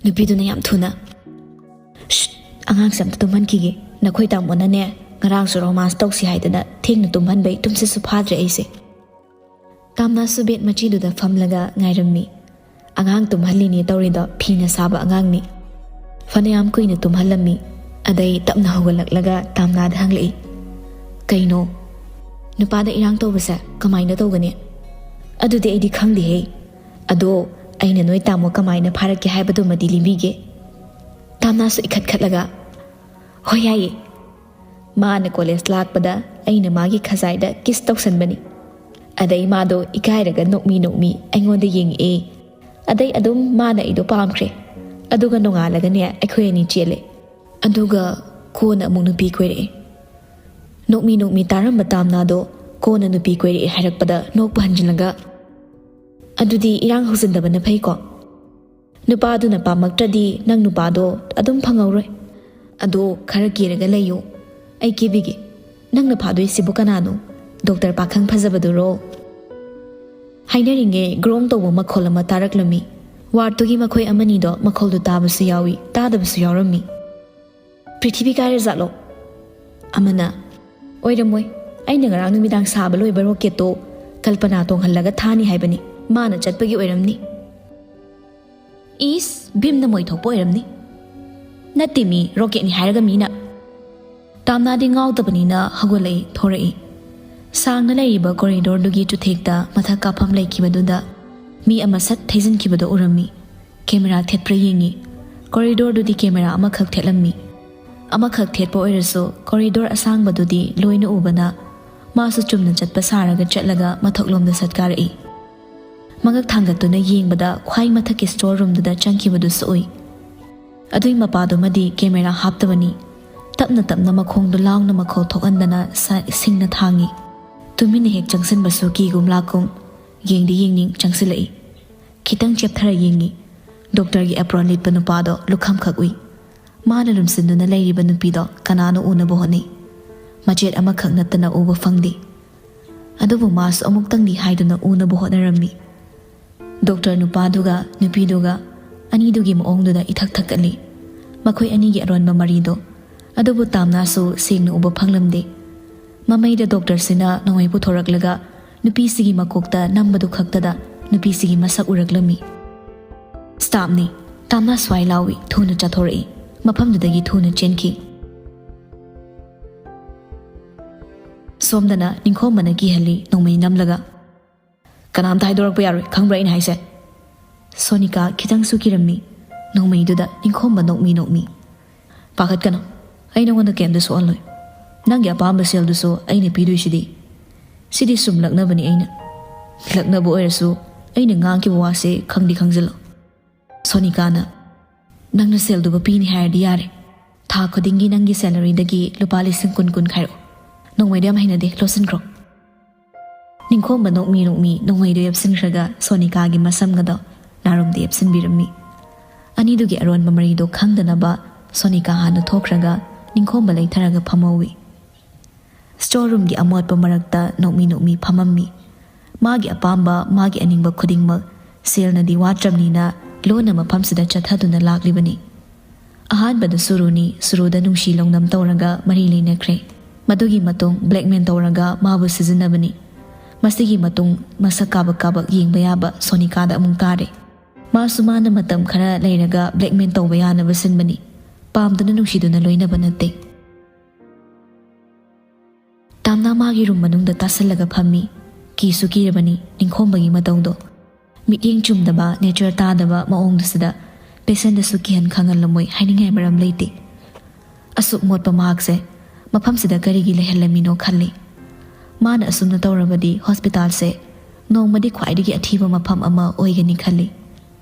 ꯅꯨꯄꯤꯗꯨꯅ ꯌꯥꯝ ꯊꯨꯅ, "ꯁ꯭ꯠ, ꯑꯉꯥꯡꯁꯦ ꯑꯝꯇ ꯇꯨꯝꯍꯟꯈꯤꯒꯦ꯫ ꯅꯈꯣꯏ ꯇꯥꯃꯣꯅꯅꯦ, ꯉꯔꯥꯡꯁꯨ ꯔꯣꯃꯥꯟꯁ ꯇꯧꯁꯤ ꯍꯥꯏꯗꯅ ꯊꯦꯡꯅ ꯇꯨꯝꯍꯟꯕꯩ ꯇꯨꯝꯁꯤꯠꯁꯨ ꯐꯥꯗ꯭ꯔꯦ ꯑꯩꯁꯦ꯫ ꯇꯥꯝꯅꯥꯁꯨ ꯕꯦꯗ ꯃꯆꯤꯗꯨꯗ ꯐꯝꯂꯒ ꯉꯥꯏꯔꯝꯃꯤ꯫ ꯑꯉꯥꯡ ꯇꯨꯝꯍꯜꯂꯤꯅꯦ ꯇꯧꯔꯤꯗꯣ ꯐꯤꯅ ꯁꯥꯕ ꯑꯉꯥꯡꯅꯤ꯫ ꯐꯅꯌꯥꯝ ꯀꯨꯏꯅ ꯇꯨꯝꯍꯜꯂꯝꯃꯤ꯫ ꯑꯗꯩ ꯇꯞꯅ ꯍꯧꯒꯠꯂꯛꯂꯒ ꯇꯥꯝꯅꯥꯗ ꯍꯪꯂꯛꯏ, "ꯀꯩꯅꯣ? ꯅꯨꯄꯥꯗ ꯏꯔꯥꯡ ꯇꯧꯕꯁꯦ ꯀꯃꯥꯏꯅ ꯇꯧꯒꯅꯤ? ꯑꯗꯨꯗꯤ ꯑꯩꯗꯤ ꯈꯪꯗꯦꯍꯦ꯫ ꯑꯗꯣ ꯑꯩꯅ ꯅꯣꯏ ꯇꯥꯃꯣ ꯀꯃꯥꯏꯅ ꯐꯥꯔꯛꯀꯦ ꯍꯥꯏꯕꯗꯨꯃꯗꯤ ꯂꯤꯕꯤꯒꯦ꯫" ꯇꯥꯝꯅꯥꯁꯨ ꯏꯈꯠ ꯈꯠꯂꯒ, "ꯍꯣꯏ ꯌꯥꯏꯌꯦ꯫ ꯃꯥꯅ ꯀꯣꯂꯦꯖ ꯂꯥꯛꯄꯗ ꯑꯩꯅ ꯃꯥꯒꯤ ꯈꯖꯥꯏꯗ ꯀꯤꯁ ꯇꯧꯁꯟꯕꯅꯤ꯫ ꯑꯗꯩ ꯃꯥꯗꯣ ꯏꯀꯥꯏꯔꯒ ꯅꯣꯛꯃꯤ ꯅꯣꯛꯃꯤ ꯑꯩꯉꯣꯟꯗ ꯌꯦꯡꯉꯛꯑꯦ꯫ ꯑꯗꯩ ꯑꯗꯨꯝ ꯃꯥꯅ ꯑꯩꯗꯣ ꯄꯥꯝꯈ꯭ꯔꯦ꯫ ꯑꯗꯨꯒ ꯅꯣꯡꯉꯥꯜꯂꯒꯅꯦ ꯑꯩꯈꯣꯏ ꯑꯅꯤ ꯆꯦꯜꯂꯦ꯫ ꯑꯗꯨꯒ ꯀꯣꯟꯅ ꯑꯃꯨꯛ ꯅꯨꯄꯤ ꯀꯣꯏꯔꯛꯑꯦ꯫" ꯅꯣꯛꯃꯤ ꯅꯣꯛꯃꯤ ꯇꯥꯔꯝꯕ ꯇꯥꯝꯅꯥꯗꯣ ꯀꯣꯟꯅ ꯅꯨꯄꯤ ꯀꯣꯏꯔꯛꯑꯦ ꯍꯥꯏꯔꯛꯄꯗ ꯅꯣꯛꯄ ꯍꯟꯖꯤꯜꯂꯒ, "ꯑꯗꯨꯗꯤ ꯏꯔꯥꯡ ꯍꯧꯖꯤꯟꯗꯕꯅ ꯐꯩꯀꯣ꯫ ꯅꯨꯄꯥꯗꯨꯅ ꯄꯥꯝꯃꯛꯇ꯭ꯔꯗꯤ ꯅꯪ ꯅꯨꯄꯥꯗꯣ ꯑꯗꯨꯝ ꯐꯪꯍꯧꯔꯣꯏ꯫ ꯑꯗꯣ ꯈꯔ ꯀꯦꯔꯒ ꯂꯩꯌꯨ꯫ ꯑꯩ ꯀꯦꯕꯤꯒꯦ꯫ ꯅꯪꯅ ꯐꯥꯗꯣꯏꯁꯤꯕꯨ ꯀꯅꯥꯅꯣ? ꯗꯣꯛꯇꯔ ꯄꯥꯈꯪ ꯐꯖꯕꯗꯨꯔꯣ?" ꯍꯥꯏꯅꯔꯤꯉꯩ ꯒ꯭ꯔꯣꯡ ꯇꯧꯕ ꯃꯈꯣꯜ ꯑꯃ ꯇꯥꯔꯛꯂꯝꯃꯤ꯫ ꯋꯥꯔꯗꯇꯨꯒꯤ ꯃꯈꯣꯏ ꯑꯃꯅꯤꯗꯣ ꯃꯈꯣꯜꯗꯨ ꯇꯥꯕꯁꯨ ꯌꯥꯎꯏ, ꯇꯥꯗꯕꯁꯨ ꯌꯥꯎꯔꯝꯃꯤ꯫ "ꯄ꯭ꯔꯤꯊꯤꯕꯤ ꯀꯥꯏꯔꯖꯥꯠꯂꯣ?" ꯑꯃꯅ, "ꯑꯣꯏꯔꯝꯃꯣꯏ꯫ ꯑꯩꯅ ꯉꯔꯥꯡ ꯅꯨꯃꯤꯗꯥꯡ ꯁꯥꯕ ꯂꯣꯏꯕ ꯔꯣꯀꯦꯠꯇꯣ ꯀꯜꯄꯅꯥ ꯇꯣꯡꯍꯜꯂꯒ ꯊꯥꯅꯤ ꯍꯥꯏꯕꯅꯤ꯫ ꯃꯥꯅ ꯆꯠꯄꯒꯤ ꯑꯣꯏꯔꯝꯅꯤ꯫" "ꯏꯁ, ꯚꯤꯝꯅ ꯃꯣꯏ ꯊꯣꯛꯄ ꯑꯣꯏꯔꯝꯅꯤ꯫" "ꯅꯠꯇꯦ ꯃꯤ, ꯔꯣꯀꯦꯠꯅꯤ ꯍꯥꯏꯔꯒ ꯃꯤꯅ꯫" ꯇꯥꯝꯅꯥꯗꯤ ꯉꯥꯎꯗꯕꯅꯤꯅ ꯍꯧꯒꯠꯂꯛꯏ, ꯊꯣꯔꯛꯏ꯫ ꯁꯥꯡꯅ ꯂꯩꯔꯤꯕ ꯀꯣꯔꯤꯗꯣꯔꯗꯨꯒꯤ ꯆꯨꯊꯦꯛꯇ ꯃꯊꯛ ꯀꯥꯐꯝ ꯂꯩꯈꯤꯕꯗꯨꯗ ꯃꯤ ꯑꯃ ꯁꯠ ꯊꯩꯖꯤꯟꯈꯤꯕꯗꯣ ꯎꯔꯝꯃꯤ꯫ ꯀꯦꯃꯦꯔꯥ ꯊꯦꯠꯄ꯭ꯔꯥ ꯌꯦꯡꯉꯤ꯫ ꯀꯣꯔꯤꯗꯣꯔꯗꯨꯗꯤ ꯀꯦꯃꯦꯔꯥ ꯑꯃꯈꯛ ꯊꯦꯠꯂꯝꯃꯤ꯫ ꯑꯃꯈꯛ ꯊꯦꯠꯄ ꯑꯣꯏꯔꯁꯨ ꯀꯣꯔꯤꯗꯣꯔ ꯑꯁꯥꯡꯕꯗꯨꯗꯤ ꯂꯣꯏꯅ ꯎꯕꯅ ꯃꯥꯁꯨ ꯆꯨꯝꯅ ꯆꯠꯄ ꯁꯥꯔꯒ ꯆꯠꯂꯒ ꯃꯊꯛꯂꯣꯝꯗ ꯁꯠꯀꯥꯔꯛꯏ꯫ ꯃꯉꯛ ꯊꯥꯡꯒꯠꯇꯨꯅ ꯌꯦꯡꯕꯗ ꯈ꯭ꯋꯥꯏ ꯃꯊꯛꯀꯤ ꯁ꯭ꯇꯣꯔ ꯔꯨꯝꯗꯨꯗ ꯆꯪꯈꯤꯕꯗꯨꯁꯨ ꯎꯏ꯫ ꯑꯗꯨꯏ ꯃꯄꯥꯗꯨꯃꯗꯤ ꯀꯦꯃꯦꯔꯥ ꯍꯥꯞꯇꯕꯅꯤ꯫ ꯇꯞꯅ ꯇꯞꯅ ꯃꯈꯣꯡꯗꯨ ꯂꯥꯎꯅ ꯃꯈꯣꯜ ꯊꯣꯛꯍꯟꯗꯅ ꯁ-, ꯁꯤꯡꯅ ꯊꯥꯡꯉꯤ꯫ ꯇꯨꯃꯤꯟꯅ ꯍꯦꯛ ꯆꯪꯁꯤꯟꯕꯁꯨ ꯀꯤꯒꯨꯝ ꯂꯥꯛꯀꯨꯝ꯫ ꯌꯦꯡꯗꯤ ꯌꯦꯡꯅꯤꯡ ꯆꯪꯁꯤꯜꯂꯛꯏ꯫ ꯈꯤꯇꯪ ꯆꯦꯞꯊꯔ ꯌꯦꯡꯉꯤ꯫ ꯗꯣꯛꯇꯔꯒꯤ ꯑꯦꯄ꯭ꯔꯣꯟ ꯂꯤꯠꯄ ꯅꯨꯄꯥꯗꯣ ꯂꯨꯈꯝꯈꯛ ꯎꯏ꯫ ꯃꯥꯅ ꯂꯨꯝꯁꯤꯟꯗꯨꯅ ꯂꯩꯔꯤꯕ ꯅꯨꯄꯤꯗꯣ ꯀꯅꯥꯅꯣ ꯎꯅꯕ ꯍꯣꯠꯅꯩ꯫ ꯃꯆꯦꯠ ꯑꯃꯈꯛ ꯅꯠꯇꯅ ꯎꯕ ꯐꯪꯗꯦ꯫ ꯑꯗꯨꯕꯨ ꯃꯥꯁꯨ ꯑꯃꯨꯛꯇꯪꯗꯤ ꯍꯥꯏꯗꯨꯅ ꯎꯅꯕ ꯍꯣꯠꯅꯔꯝꯃꯤ꯫ ꯗꯣꯛꯇꯔ ꯅꯨꯄꯥꯗꯨꯒ ꯅꯨꯄꯤꯗꯨꯒ ꯑꯅꯤꯗꯨꯒꯤ ꯃꯑꯣꯡꯗꯨꯗ ꯏꯊꯛ ꯊꯛꯀꯠꯂꯤ꯫ ꯃꯈꯣꯏ ꯑꯅꯤꯒꯤ ꯑꯔꯣꯟꯕ ꯃꯔꯤꯗꯣ ꯑꯗꯨꯕꯨ ꯇꯥꯝꯅꯥꯁꯨ ꯁꯦꯡꯅ ꯎꯕ ꯐꯪꯂꯝꯗꯦ꯫ ꯃꯃꯩꯗ ꯗꯣꯛꯇꯔꯁꯤꯅ ꯅꯣꯡꯃꯩ ꯄꯨꯊꯣꯔꯛꯂꯒ ꯅꯨꯄꯤꯁꯤꯒꯤ ꯃꯀꯣꯛꯇ ꯅꯝꯕꯗꯨ ꯈꯛꯇꯗ ꯅꯨꯄꯤꯁꯤꯒꯤ ꯃꯁꯛ ꯎꯔꯛꯂꯝꯃꯤ꯫ "ꯁ꯭ꯇꯥꯞꯅꯤ!" ꯇꯥꯝꯅꯥ ꯁ꯭ꯋꯥꯏ ꯂꯥꯎꯏ, ꯊꯨꯅ ꯆꯠꯊꯣꯔꯛꯏ, ꯃꯐꯝꯗꯨꯗꯒꯤ ꯊꯨꯅ ꯆꯦꯟꯈꯤ꯫ ꯁꯣꯝꯗꯅ ꯅꯤꯡꯈꯣꯝꯕꯅ ꯀꯤꯍꯜꯂꯤ, ꯅꯣꯡꯃꯩ ꯅꯝꯂꯒ꯫ "ꯀꯅꯥꯝꯇ ꯍꯥꯏꯗꯣꯔꯛꯄ ꯌꯥꯔꯣꯏ, ꯈꯪꯕ꯭ꯔꯥ ꯑꯩꯅ ꯍꯥꯏꯁꯦ?" ꯁꯣꯅꯤꯀꯥ ꯈꯤꯇꯪꯁꯨ ꯀꯤꯔꯝꯃꯤ꯫ ꯅꯣꯡꯃꯩꯗꯨꯗ ꯅꯤꯡꯈꯣꯝꯕ ꯅꯣꯛꯃꯤ ꯅꯣꯛꯃꯤ꯫ "ꯄꯥꯈꯠꯀꯅꯨ, ꯑꯩ ꯅꯉꯣꯟꯗ ꯀꯩꯝꯇ ꯁꯣꯛꯍꯜꯂꯣꯏ꯫ ꯅꯪꯒꯤ ꯑꯄꯥꯝꯕ ꯁꯦꯜꯗꯨꯁꯨ ꯑꯩꯅ ꯄꯤꯗꯣꯏꯁꯤꯗꯤ꯫ ꯁꯤꯗꯤ ꯁꯨꯝ ꯂꯛꯅꯕꯅꯤ ꯑꯩꯅ꯫ ꯂꯛꯅꯕ ꯑꯣꯏꯔꯁꯨ ꯑꯩꯅ ꯉꯥꯡꯈꯤꯕ ꯋꯥꯁꯦ ꯈꯪꯗꯤ ꯈꯪꯖꯤꯜꯂꯣ꯫" ꯁꯣꯅꯤꯀꯥꯅ, "ꯅꯪꯅ ꯁꯦꯜꯗꯨꯕꯨ ꯄꯤꯅꯤ ꯍꯥꯏꯔꯗꯤ ꯌꯥꯔꯦ꯫ ꯊꯥ ꯈꯨꯗꯤꯡꯒꯤ ꯅꯪꯒꯤ ꯁꯦꯂꯔꯤꯗꯒꯤ ꯂꯨꯄꯥ ꯂꯤꯁꯤꯡ ꯀꯨꯟ ꯀꯨꯟ ꯈꯥꯏꯔꯛꯑꯣ꯫ ꯅꯣꯡꯃꯩꯗꯣ ꯌꯥꯝ ꯍꯩꯅꯗꯦ, ꯂꯣꯠꯁꯤꯟꯈ꯭ꯔꯣ꯫" ꯅꯤꯡꯈꯣꯝꯕ ꯅꯣꯛꯃꯤ ꯅꯣꯛꯃꯤ ꯅꯣꯡꯃꯩꯗꯣ ꯌꯦꯞꯁꯤꯟꯈ꯭ꯔꯒ ꯁꯣꯅꯤꯀꯥꯒꯤ ꯃꯁꯝꯒꯗꯣ ꯅꯥꯔꯨꯝꯗ ꯌꯦꯞꯁꯤꯟꯕꯤꯔꯝꯃꯤ꯫ ꯑꯅꯤꯗꯨꯒꯤ ꯑꯔꯣꯟꯕ ꯃꯔꯤꯗꯣ ꯈꯪꯗꯅꯕ ꯁꯣꯅꯤꯀꯥ ꯍꯥꯟꯅ ꯊꯣꯛꯈ꯭ꯔꯒ ꯅꯤꯡꯈꯣꯝꯕ ꯂꯩꯊꯔꯒ ꯐꯝꯍꯧꯏ꯫ ꯁ꯭ꯇꯣꯔ ꯔꯨꯝꯒꯤ ꯑꯃꯣꯠꯄ ꯃꯔꯛꯇ ꯅꯣꯛꯃꯤ ꯅꯣꯛꯃꯤ ꯐꯝꯃꯝꯃꯤ꯫ ꯃꯥꯒꯤ ꯑꯄꯥꯝꯕ, ꯃꯥꯒꯤ ꯑꯅꯤꯡꯕ ꯈꯨꯗꯤꯡꯃꯛ ꯁꯦꯜꯅꯗꯤ ꯋꯥꯠꯇ꯭ꯔꯕꯅꯤꯅ ꯂꯣꯟꯅ ꯃꯐꯝꯁꯤꯗ ꯆꯠꯊꯗꯨꯅ ꯂꯥꯛꯂꯤꯕꯅꯤ꯫ ꯑꯍꯥꯟꯕꯗ ꯁꯨꯔꯨꯅꯤ, ꯁꯨꯔꯨꯗ ꯅꯨꯡꯁꯤ ꯂꯧꯅꯝ ꯇꯧꯔꯒ ꯃꯔꯤ ꯂꯩꯅꯈ꯭ꯔꯦ꯫ ꯃꯗꯨꯒꯤ ꯃꯇꯨꯡ ꯕ꯭ꯂꯦꯛꯃꯦꯜ ꯇꯧꯔꯒ ꯃꯥꯕꯨ ꯁꯤꯖꯤꯟꯅꯕꯅꯤ꯫ ꯃꯁꯤꯒꯤ ꯃꯇꯨꯡ ꯃꯁꯛ ꯀꯥꯕꯛ ꯀꯥꯕꯛ ꯌꯦꯡꯕ ꯌꯥꯕ ꯁꯣꯅꯤꯀꯥꯗ ꯑꯃꯨꯛ ꯇꯥꯔꯦ꯫ ꯃꯥꯁꯨ ꯃꯥꯅ ꯃꯇꯝ ꯈꯔ ꯂꯩꯔꯒ ꯕ꯭ꯂꯦꯛꯃꯦꯜ ꯇꯧꯕ ꯌꯥꯅꯕ ꯁꯤꯟꯕꯅꯤ꯫ ꯄꯥꯝꯗꯨꯅ ꯅꯨꯡꯁꯤꯗꯨꯅ ꯂꯣꯏꯅꯕ ꯅꯠꯇꯦ꯫ ꯇꯥꯝꯅꯥ ꯃꯥꯒꯤ ꯔꯨꯝ ꯃꯅꯨꯡꯗ ꯇꯥꯁꯜꯂꯒ ꯐꯝꯃꯤ꯫ ꯀꯤꯁꯨ ꯀꯤꯔꯕꯅꯤ ꯅꯤꯡꯈꯣꯝꯕꯒꯤ ꯃꯇꯧꯗꯣ꯫ ꯃꯤꯠꯌꯦꯡ ꯆꯨꯝꯗꯕ, ꯅꯦꯆꯔ ꯇꯥꯗꯕ ꯃꯑꯣꯡꯗꯨꯁꯤꯗ ꯄꯦꯁꯦꯟꯗꯁꯨ ꯀꯤꯍꯟ ꯈꯪꯍꯜꯂꯝꯃꯣꯏ ꯍꯥꯏꯅꯤꯡꯉꯥꯏ ꯃꯔꯝ ꯂꯩꯇꯦ꯫ ꯑꯁꯨꯛ ꯃꯣꯠꯄ ꯃꯍꯥꯛꯁꯦ ꯃꯐꯝꯁꯤꯗ ꯀꯔꯤꯒꯤ ꯂꯩꯍꯜꯂꯝꯃꯤꯅꯣ ꯈꯜꯂꯤ꯫ ꯃꯥꯅ ꯑꯁꯨꯝꯅ ꯇꯧꯔꯕꯗꯤ ꯍꯣꯁꯄꯤꯇꯥꯜꯁꯦ ꯅꯣꯡꯃꯗꯤ ꯈ꯭ꯋꯥꯏꯗꯒꯤ ꯑꯊꯤꯕ ꯃꯐꯝ ꯑꯃ ꯑꯣꯏꯒꯅꯤ ꯈꯜꯂꯤ꯫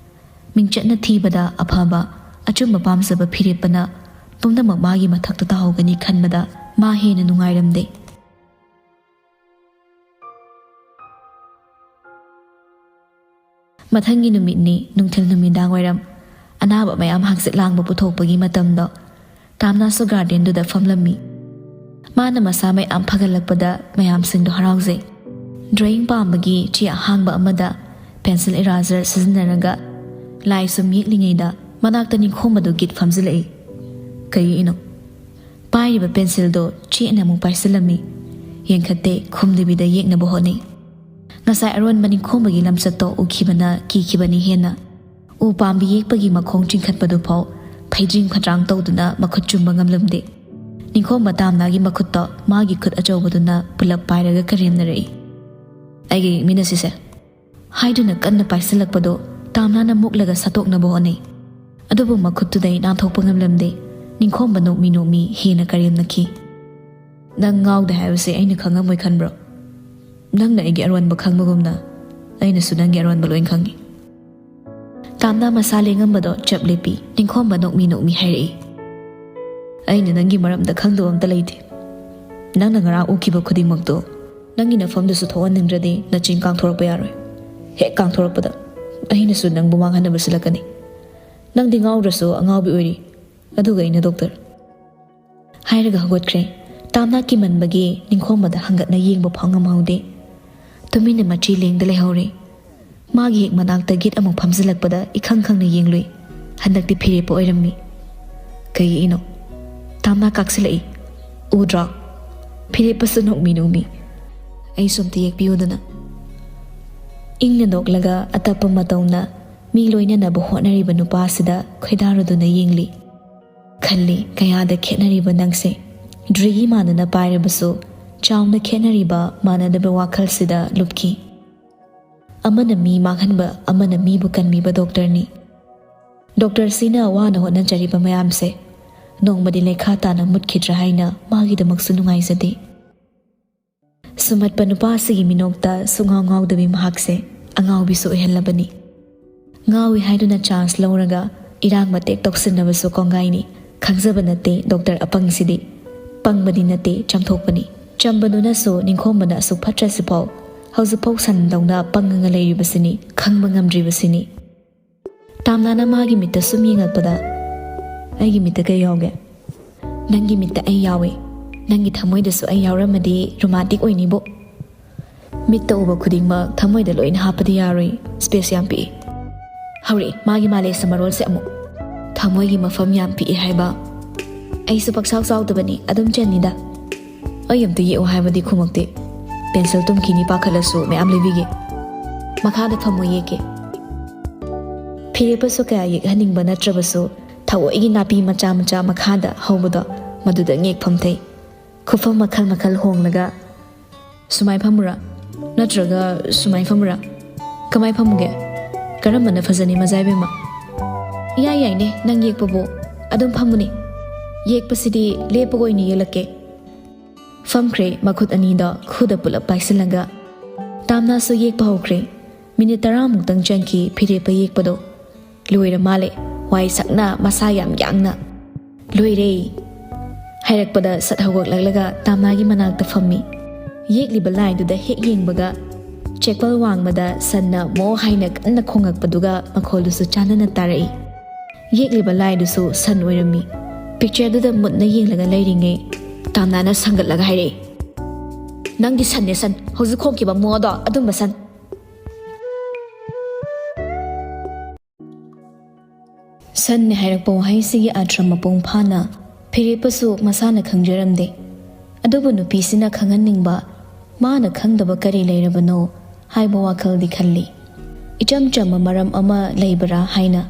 ꯃꯤꯡꯆꯠꯅ ꯊꯤꯕꯗ ꯑꯐꯕ, ꯑꯆꯨꯝꯕ ꯄꯥꯝꯖꯕ ꯐꯤꯔꯦꯞꯄꯅ ꯄꯨꯝꯅꯃꯛ ꯃꯥꯒꯤ ꯃꯊꯛꯇ ꯇꯥꯍꯧꯒꯅꯤ ꯈꯟꯕꯗ ꯃꯥ ꯍꯦꯟꯅ ꯅꯨꯡꯉꯥꯏꯔꯝꯗꯦ꯫ ꯃꯊꯪꯒꯤ ꯅꯨꯃꯤꯠꯅꯤ, ꯅꯨꯡꯊꯤꯜ ꯅꯨꯃꯤꯗꯥꯡ ꯋꯥꯏꯔꯝ꯫ ꯑꯅꯥꯕ ꯃꯌꯥꯝ ꯍꯪꯆꯤꯠ ꯂꯥꯡꯕ ꯄꯨꯊꯣꯛꯄꯒꯤ ꯃꯇꯝꯗꯣ꯫ ꯇꯥꯝꯅꯥꯁꯨ ꯒꯥꯔꯗꯦꯟꯗꯨꯗ ꯐꯝꯂꯝꯃꯤ꯫ ꯃꯥꯅ ꯃꯁꯥ ꯃꯌꯥꯝ ꯐꯒꯠꯂꯛꯄꯗ ꯃꯌꯥꯝꯁꯤꯡꯗꯣ ꯍꯔꯥꯎꯖꯩ꯫ ꯗ꯭ꯔꯣꯌꯤꯡ ꯄꯥꯝꯕꯒꯤ ꯆꯦ ꯑꯍꯥꯡꯕ ꯑꯃꯗ ꯄꯦꯟꯁꯤꯜ ꯏꯔꯥꯖꯔ ꯁꯤꯖꯤꯟꯅꯔꯒ ꯂꯥꯏ ꯁꯨꯝ ꯌꯦꯛꯂꯤꯉꯩꯗ ꯃꯅꯥꯛꯇ ꯅꯤꯡꯈꯣꯝꯕꯗꯨ ꯒꯤꯠ ꯐꯝꯖꯤꯜꯂꯛꯏ꯫ "ꯀꯔꯤꯅꯣ?" ꯄꯥꯏꯔꯤꯕ ꯄꯦꯟꯁꯤꯜꯗꯣ ꯆꯦꯠꯅ ꯑꯃꯨꯛ ꯄꯥꯏꯁꯤꯜꯂꯝꯃꯤ꯫ ꯌꯦꯡꯈꯠꯇꯦ, ꯈꯨꯝꯗꯕꯤꯗ ꯌꯦꯛꯅꯕ ꯍꯣꯠꯅꯩ꯫ ꯉꯁꯥꯏ ꯑꯔꯣꯟꯕ ꯅꯤꯡꯈꯣꯝꯕꯒꯤ ꯂꯝꯆꯠꯇꯣ ꯎꯈꯤꯕꯅ ꯀꯤꯈꯤꯕꯅꯤ ꯍꯦꯟꯅ꯫ ꯎ ꯄꯥꯝꯕꯤ ꯌꯦꯛꯄꯒꯤ ꯃꯈꯣꯡ ꯆꯤꯡꯈꯠꯄꯗꯨꯐꯥꯎ ꯐꯩꯗ꯭ꯔꯤꯡ ꯐꯠꯇ꯭ꯔꯥꯡ ꯇꯧꯗꯨꯅ ꯃꯈꯨꯠ ꯆꯨꯝꯕ ꯉꯝꯂꯝꯗꯦ꯫ ꯅꯤꯡꯈꯣꯝꯕ ꯇꯥꯝꯅꯥꯒꯤ ꯃꯈꯨꯠꯇꯣ ꯃꯥꯒꯤ ꯈꯨꯠ ꯑꯆꯧꯕꯗꯨꯅ ꯄꯨꯂꯞ ꯄꯥꯏꯔꯒ ꯀꯔꯦꯝꯅꯔꯛꯏ꯫ "ꯑꯩꯒ ꯌꯦꯛꯃꯤꯟꯅꯁꯤꯁꯦ" ꯍꯥꯏꯗꯨꯅ ꯀꯟꯅ ꯄꯥꯏꯁꯤꯜꯂꯛꯄꯗꯣ ꯇꯥꯝꯅꯥꯅ ꯃꯨꯛꯂꯒ ꯁꯠꯇꯣꯛꯅꯕ ꯍꯣꯠꯅꯩ꯫ ꯑꯗꯨꯕꯨ ꯃꯈꯨꯠꯇꯨꯗꯩ ꯅꯥꯟꯊꯣꯛꯄ ꯉꯝꯂꯝꯗꯦ꯫ ꯅꯤꯡꯈꯣꯝꯕ ꯅꯣꯛꯃꯤ ꯅꯣꯛꯃꯤ ꯍꯦꯟꯅ ꯀꯔꯦꯝꯅꯈꯤ꯫ "ꯅꯪ ꯉꯥꯎꯗꯦ ꯍꯥꯏꯕꯁꯦ ꯑꯩꯅ ꯈꯪꯉꯝꯃꯣꯏ ꯈꯟꯕ꯭ꯔꯣ? ꯅꯪꯅ ꯑꯩꯒꯤ ꯑꯔꯣꯟꯕ ꯈꯪꯕꯒꯨꯝꯅ ꯑꯩꯅꯁꯨ ꯅꯪꯒꯤ ꯑꯔꯣꯟꯕ ꯂꯣꯏ ꯈꯪꯉꯤ꯫" ꯇꯥꯝꯅꯥ ꯃꯁꯥ ꯂꯦꯡꯉꯝꯕꯗꯣ ꯆꯞ ꯂꯦꯞꯄꯤ꯫ ꯅꯤꯡꯈꯣꯝꯕ ꯅꯣꯛꯃꯤ ꯅꯣꯛꯃꯤ ꯍꯥꯏꯔꯛꯏ꯫ "ꯑꯩꯅ ꯅꯪꯒꯤ ꯃꯔꯝꯗ ꯈꯪꯗꯕ ꯑꯝꯇ ꯂꯩꯇꯦ꯫ ꯅꯪꯅ ꯉꯔꯥꯡ ꯎꯈꯤꯕ ꯈꯨꯗꯤꯡꯃꯛꯇꯣ ꯅꯪꯒꯤ ꯅꯐꯝꯗꯨꯁꯨ ꯊꯣꯛꯍꯟꯅꯤꯡꯗ꯭ꯔꯗꯤ ꯅꯆꯤꯟ ꯀꯥꯡꯊꯣꯔꯛꯄ ꯌꯥꯔꯣꯏ꯫ ꯍꯦꯛ ꯀꯥꯡꯊꯣꯔꯛꯄꯗ ꯑꯩꯅꯁꯨ ꯅꯪꯕꯨ ꯃꯥꯡꯍꯟꯅꯕ ꯁꯤꯜꯂꯛꯀꯅꯤ꯫ ꯅꯪꯗꯤ ꯉꯥꯎꯗ꯭ꯔꯁꯨ ꯑꯉꯥꯎꯕꯤ ꯑꯣꯏꯔꯤ, ꯑꯗꯨꯒ ꯑꯩꯅ ꯗꯣꯛꯇꯔ" ꯍꯥꯏꯔꯒ ꯍꯧꯒꯠꯈ꯭ꯔꯦ꯫ ꯇꯥꯝꯅꯥ ꯀꯤꯃꯟꯕꯒꯤ ꯅꯤꯡꯈꯣꯝꯕꯗ ꯍꯪꯒꯠꯅ ꯌꯦꯡꯕ ꯐꯥꯎ ꯉꯝꯍꯧꯗꯦ꯫ ꯇꯨꯃꯤꯟꯅ ꯃꯆꯤ ꯂꯦꯡꯗ ꯂꯩꯍꯧꯔꯦ꯫ ꯃꯥꯒꯤ ꯍꯦꯛ ꯃꯅꯥꯛꯇ ꯒꯤꯠ ꯑꯃꯨꯛ ꯐꯝꯖꯤꯜꯂꯛꯄꯗ ꯏꯈꯪ ꯈꯪꯅ ꯌꯦꯡꯂꯨꯏ꯫ ꯍꯟꯗꯛꯇꯤ ꯐꯤꯔꯦꯞꯄ ꯑꯣꯏꯔꯝꯃꯤ꯫ "ꯀꯩ ꯌꯦꯛꯏꯅꯣ?" ꯇꯥꯝꯅꯥ ꯀꯥꯛꯁꯤꯜꯂꯛꯏ꯫ "ꯎꯗ꯭ꯔꯣ?" ꯐꯤꯔꯦꯞꯄꯁꯨ ꯅꯣꯛꯃꯤ ꯅꯣꯛꯃꯤ꯫ "ꯑꯩꯁꯨ ꯑꯝꯇ ꯌꯦꯛꯄꯤꯌꯨꯗꯅ꯫" ꯏꯪꯅ ꯅꯣꯛꯂꯒ ꯑꯇꯞꯄ ꯃꯇꯧꯅ ꯃꯤ ꯂꯣꯏꯅꯅꯕ ꯍꯣꯠꯅꯔꯤꯕ ꯅꯨꯄꯥꯁꯤꯗ ꯈꯣꯏꯗꯥꯔꯨꯗꯨꯅ ꯌꯦꯡꯂꯤ꯫ ꯈꯜꯂꯤ, "ꯀꯌꯥꯗ ꯈꯦꯠꯅꯔꯤꯕ ꯅꯪꯁꯦ꯫" ꯗ꯭ꯔꯤꯒꯤ ꯃꯥꯟꯅꯅ ꯄꯥꯏꯔꯕꯁꯨ ꯆꯥꯎꯅ ꯈꯦꯠꯅꯔꯤꯕ ꯃꯥꯟꯅꯗꯕ ꯋꯥꯈꯜꯁꯤꯗ ꯂꯨꯞꯈꯤ꯫ ꯑꯃꯅ ꯃꯤ ꯃꯥꯡꯍꯟꯕ, ꯑꯃꯅ ꯃꯤꯕꯨ ꯀꯟꯕꯤꯕ ꯗꯣꯛꯇꯔꯅꯤ꯫ ꯗꯣꯛꯇꯔꯁꯤꯅ ꯋꯥꯅ ꯍꯣꯠꯅꯖꯔꯤꯕ ꯃꯌꯥꯝꯁꯦ ꯅꯣꯡꯃꯗꯤ ꯂꯩꯈꯥ ꯇꯥꯅ ꯃꯨꯠꯈꯤꯗ꯭ꯔꯥ ꯍꯥꯏꯅ ꯃꯥꯒꯤꯗꯃꯛꯁꯨ ꯅꯨꯡꯉꯥꯏꯖꯗꯦ꯫ ꯁꯨꯝꯍꯠꯄ ꯅꯨꯄꯥ ꯑꯁꯤꯒꯤ ꯃꯤꯅꯣꯛꯇ ꯁꯨꯡꯉꯥꯎ ꯉꯥꯎꯗꯕꯤ ꯃꯍꯥꯛꯁꯦ ꯑꯉꯥꯎꯕꯤꯁꯨ ꯑꯣꯏꯍꯜꯂꯕꯅꯤ꯫ ꯉꯥꯎꯏ ꯍꯥꯏꯗꯨꯅ ꯆꯥꯟꯁ ꯂꯧꯔꯒ ꯏꯔꯥꯡ ꯃꯇꯦꯛ ꯇꯧꯁꯤꯟꯅꯕꯁꯨ ꯀꯣꯡꯒꯥꯏꯅꯤ꯫ ꯈꯪꯖꯕ ꯅꯠꯇꯦ ꯗꯣꯛꯇꯔ ꯑꯄꯪꯁꯤꯗꯤ꯫ ꯄꯪꯕꯗꯤ ꯅꯠꯇꯦ, ꯆꯝꯊꯣꯛꯄꯅꯤ꯫ ꯆꯝꯕꯗꯨꯅꯁꯨ ꯅꯤꯡꯈꯣꯝꯕꯅ ꯑꯁꯨꯛ ꯐꯠꯇ꯭ꯔꯁꯤꯐꯥꯎ ꯍꯧꯖꯤꯛꯐꯥꯎ ꯁꯟꯗꯧꯅ ꯄꯪꯉꯒ ꯂꯩꯔꯤꯕꯁꯤꯅꯤ, ꯈꯪꯕ ꯉꯝꯗ꯭ꯔꯤꯕꯁꯤꯅꯤ꯫ ꯇꯥꯝꯅꯥꯅ ꯃꯥꯒꯤ ꯃꯤꯠꯇ ꯁꯨꯝ ꯌꯦꯡꯉꯛꯄꯗ, "ꯑꯩꯒꯤ ꯃꯤꯠꯇ ꯀꯩ ꯌꯥꯎꯒꯦ?" "ꯅꯪꯒꯤ ꯃꯤꯠꯇ ꯑꯩ ꯌꯥꯎꯏ꯫ ꯅꯪꯒꯤ ꯊꯃꯣꯏꯗꯁꯨ ꯑꯩ ꯌꯥꯎꯔꯝꯃꯗꯤ ꯔꯣꯃꯥꯟꯇꯤꯛ ꯑꯣꯏꯅꯤꯕꯣ꯫" "ꯃꯤꯠꯇ ꯎꯕ ꯈꯨꯗꯤꯡꯃꯛ ꯊꯃꯣꯏꯗ ꯂꯣꯏꯅ ꯍꯥꯞꯄꯗꯤ ꯌꯥꯔꯣꯏ, ꯁ꯭ꯄꯦꯁ ꯌꯥꯝ ꯄꯤꯛꯏ꯫" ꯍꯧꯔꯛꯏ ꯃꯥꯒꯤ ꯃꯥꯂꯦꯁ ꯃꯔꯣꯜꯁꯦ ꯑꯃꯨꯛ꯫ "ꯊꯃꯣꯏꯒꯤ ꯃꯐꯝ ꯌꯥꯝ ꯄꯤꯛꯏ ꯍꯥꯏꯕ?" ꯑꯩꯁꯨ ꯄꯛꯆꯥꯎ ꯆꯥꯎꯗꯕꯅꯤ, ꯑꯗꯨꯝ ꯆꯟꯅꯤꯗ꯫ ꯑꯩ ꯑꯝꯇ ꯌꯦꯛꯑꯣ ꯍꯥꯏꯕꯗꯤ ꯈꯨꯝꯃꯛꯇꯦ꯫ ꯄꯦꯟꯁꯤꯜ ꯇꯨꯝꯈꯤꯅꯤ ꯄꯥꯈꯠꯂꯁꯨ ꯃꯌꯥꯝ ꯂꯩꯕꯤꯒꯦ꯫ ꯃꯈꯥꯗ ꯐꯝꯃꯣ, ꯌꯦꯛꯀꯦ꯫ ꯐꯤꯔꯦꯞꯄꯁꯨ ꯀꯌꯥ ꯌꯦꯛꯍꯟꯅꯤꯡꯕ ꯅꯠꯇ꯭ꯔꯕꯁꯨ ꯊꯑꯣꯏꯒꯤ ꯅꯥꯄꯤ ꯃꯆꯥ ꯃꯆꯥ ꯃꯈꯥꯗ ꯍꯧꯕꯗꯣ, ꯃꯗꯨꯗ ꯌꯦꯛꯐꯝ ꯊꯩ꯫ ꯈꯨꯐꯝ ꯃꯈꯜ ꯃꯈꯜ ꯍꯣꯡꯂꯒ ꯁꯨꯃꯥꯏ ꯐꯝꯃꯨꯔꯥ? ꯅꯠꯇ꯭ꯔꯒ ꯁꯨꯃꯥꯏ ꯐꯝꯃꯨꯔꯥ? ꯀꯃꯥꯏ ꯐꯝꯃꯨꯒꯦ? ꯀꯔꯝꯕꯅ ꯐꯖꯅꯤ, ꯃꯖꯥꯏꯕꯦꯝꯃ? ꯏꯌꯥ ꯌꯥꯏꯅꯦ, ꯅꯪ ꯌꯦꯛꯄꯕꯨ꯫ ꯑꯗꯨꯝ ꯐꯝꯃꯨꯅꯦ꯫ ꯌꯦꯛꯄꯁꯤꯗꯤ ꯂꯦꯞꯄꯒ ꯑꯣꯏꯅ ꯌꯦꯛꯂꯛꯀꯦ꯫ ꯐꯝꯈ꯭ꯔꯦ, ꯃꯈꯨꯠ ꯑꯅꯤꯗꯣ ꯈꯨꯗ ꯄꯨꯂꯞ ꯄꯥꯏꯁꯤꯜꯂꯒ꯫ ꯇꯥꯝꯅꯥꯁꯨ ꯌꯦꯛꯄ ꯍꯧꯈ꯭ꯔꯦ꯫ ꯃꯤꯅꯤꯠ ꯇꯔꯥꯃꯨꯛꯇꯪ ꯆꯪꯈꯤ ꯐꯤꯔꯦꯞꯄ ꯌꯦꯛꯄꯗꯣ꯫ ꯂꯣꯏꯔ ꯃꯥꯜꯂꯦ, ꯋꯥꯏ ꯁꯪꯅ, ꯃꯁꯥ ꯌꯥꯝ ꯌꯥꯡꯅ꯫ "ꯂꯣꯏꯔꯦ" ꯍꯥꯏꯔꯛꯄꯗ ꯁꯠ ꯍꯧꯒꯠꯂꯛꯂꯒ ꯇꯥꯝꯅꯥꯒꯤ ꯃꯅꯥꯛꯇ ꯐꯝꯃꯤ꯫ ꯌꯦꯛꯂꯤꯕ ꯂꯥꯏꯗꯨꯗ ꯍꯦꯛ ꯌꯦꯡꯕꯒ ꯆꯦꯛꯄꯜ ꯋꯥꯡꯃꯗ ꯁꯟꯅ ꯃꯣ ꯍꯥꯏꯅ ꯀꯟꯅ ꯈꯣꯡꯉꯛꯄꯗꯨꯒ ꯃꯈꯣꯜꯗꯨꯁꯨ ꯆꯥꯟꯅꯅ ꯇꯥꯔꯛꯏ꯫ ꯌꯦꯛꯂꯤꯕ ꯂꯥꯏꯗꯨꯁꯨ ꯁꯟ ꯑꯣꯏꯔꯝꯃꯤ꯫ ꯄꯤꯛꯆꯔꯗꯨꯗ ꯃꯨꯟꯅ ꯌꯦꯡꯂꯒ ꯂꯩꯔꯤꯉꯩ ꯇꯥꯝꯅꯥꯅ ꯁꯪꯒꯠꯂꯒ ꯍꯥꯏꯔꯛꯏ, "ꯅꯪꯗꯤ ꯁꯟꯅꯦ ꯁꯟ, ꯍꯧꯖꯤꯛ ꯈꯣꯡꯈꯤꯕ ꯃꯣꯗꯣ ꯑꯗꯨꯝꯕ ꯁꯟ"꯫ ꯁꯟꯅꯦ ꯍꯥꯏꯔꯛꯄ ꯋꯥꯍꯩꯁꯤꯒꯤ ꯑꯥꯔꯊ ꯃꯄꯨꯡ ꯐꯥꯅ ꯐꯤꯔꯦꯞꯄꯁꯨ ꯃꯁꯥꯅ ꯈꯪꯖꯔꯝꯗꯦ꯫ ꯑꯗꯨꯕꯨ ꯅꯨꯄꯤꯁꯤꯅ ꯈꯪꯍꯟꯅꯤꯡꯕ, ꯃꯥꯅ ꯈꯪꯗꯕ ꯀꯔꯤ ꯂꯩꯔꯕꯅꯣ ꯍꯥꯏꯕ ꯋꯥꯈꯜꯗꯤ ꯈꯜꯂꯤ꯫ ꯏꯆꯝ ꯆꯝꯕ ꯃꯔꯝ ꯑꯃ ꯂꯩꯕ꯭ꯔꯥ ꯍꯥꯏꯅ꯫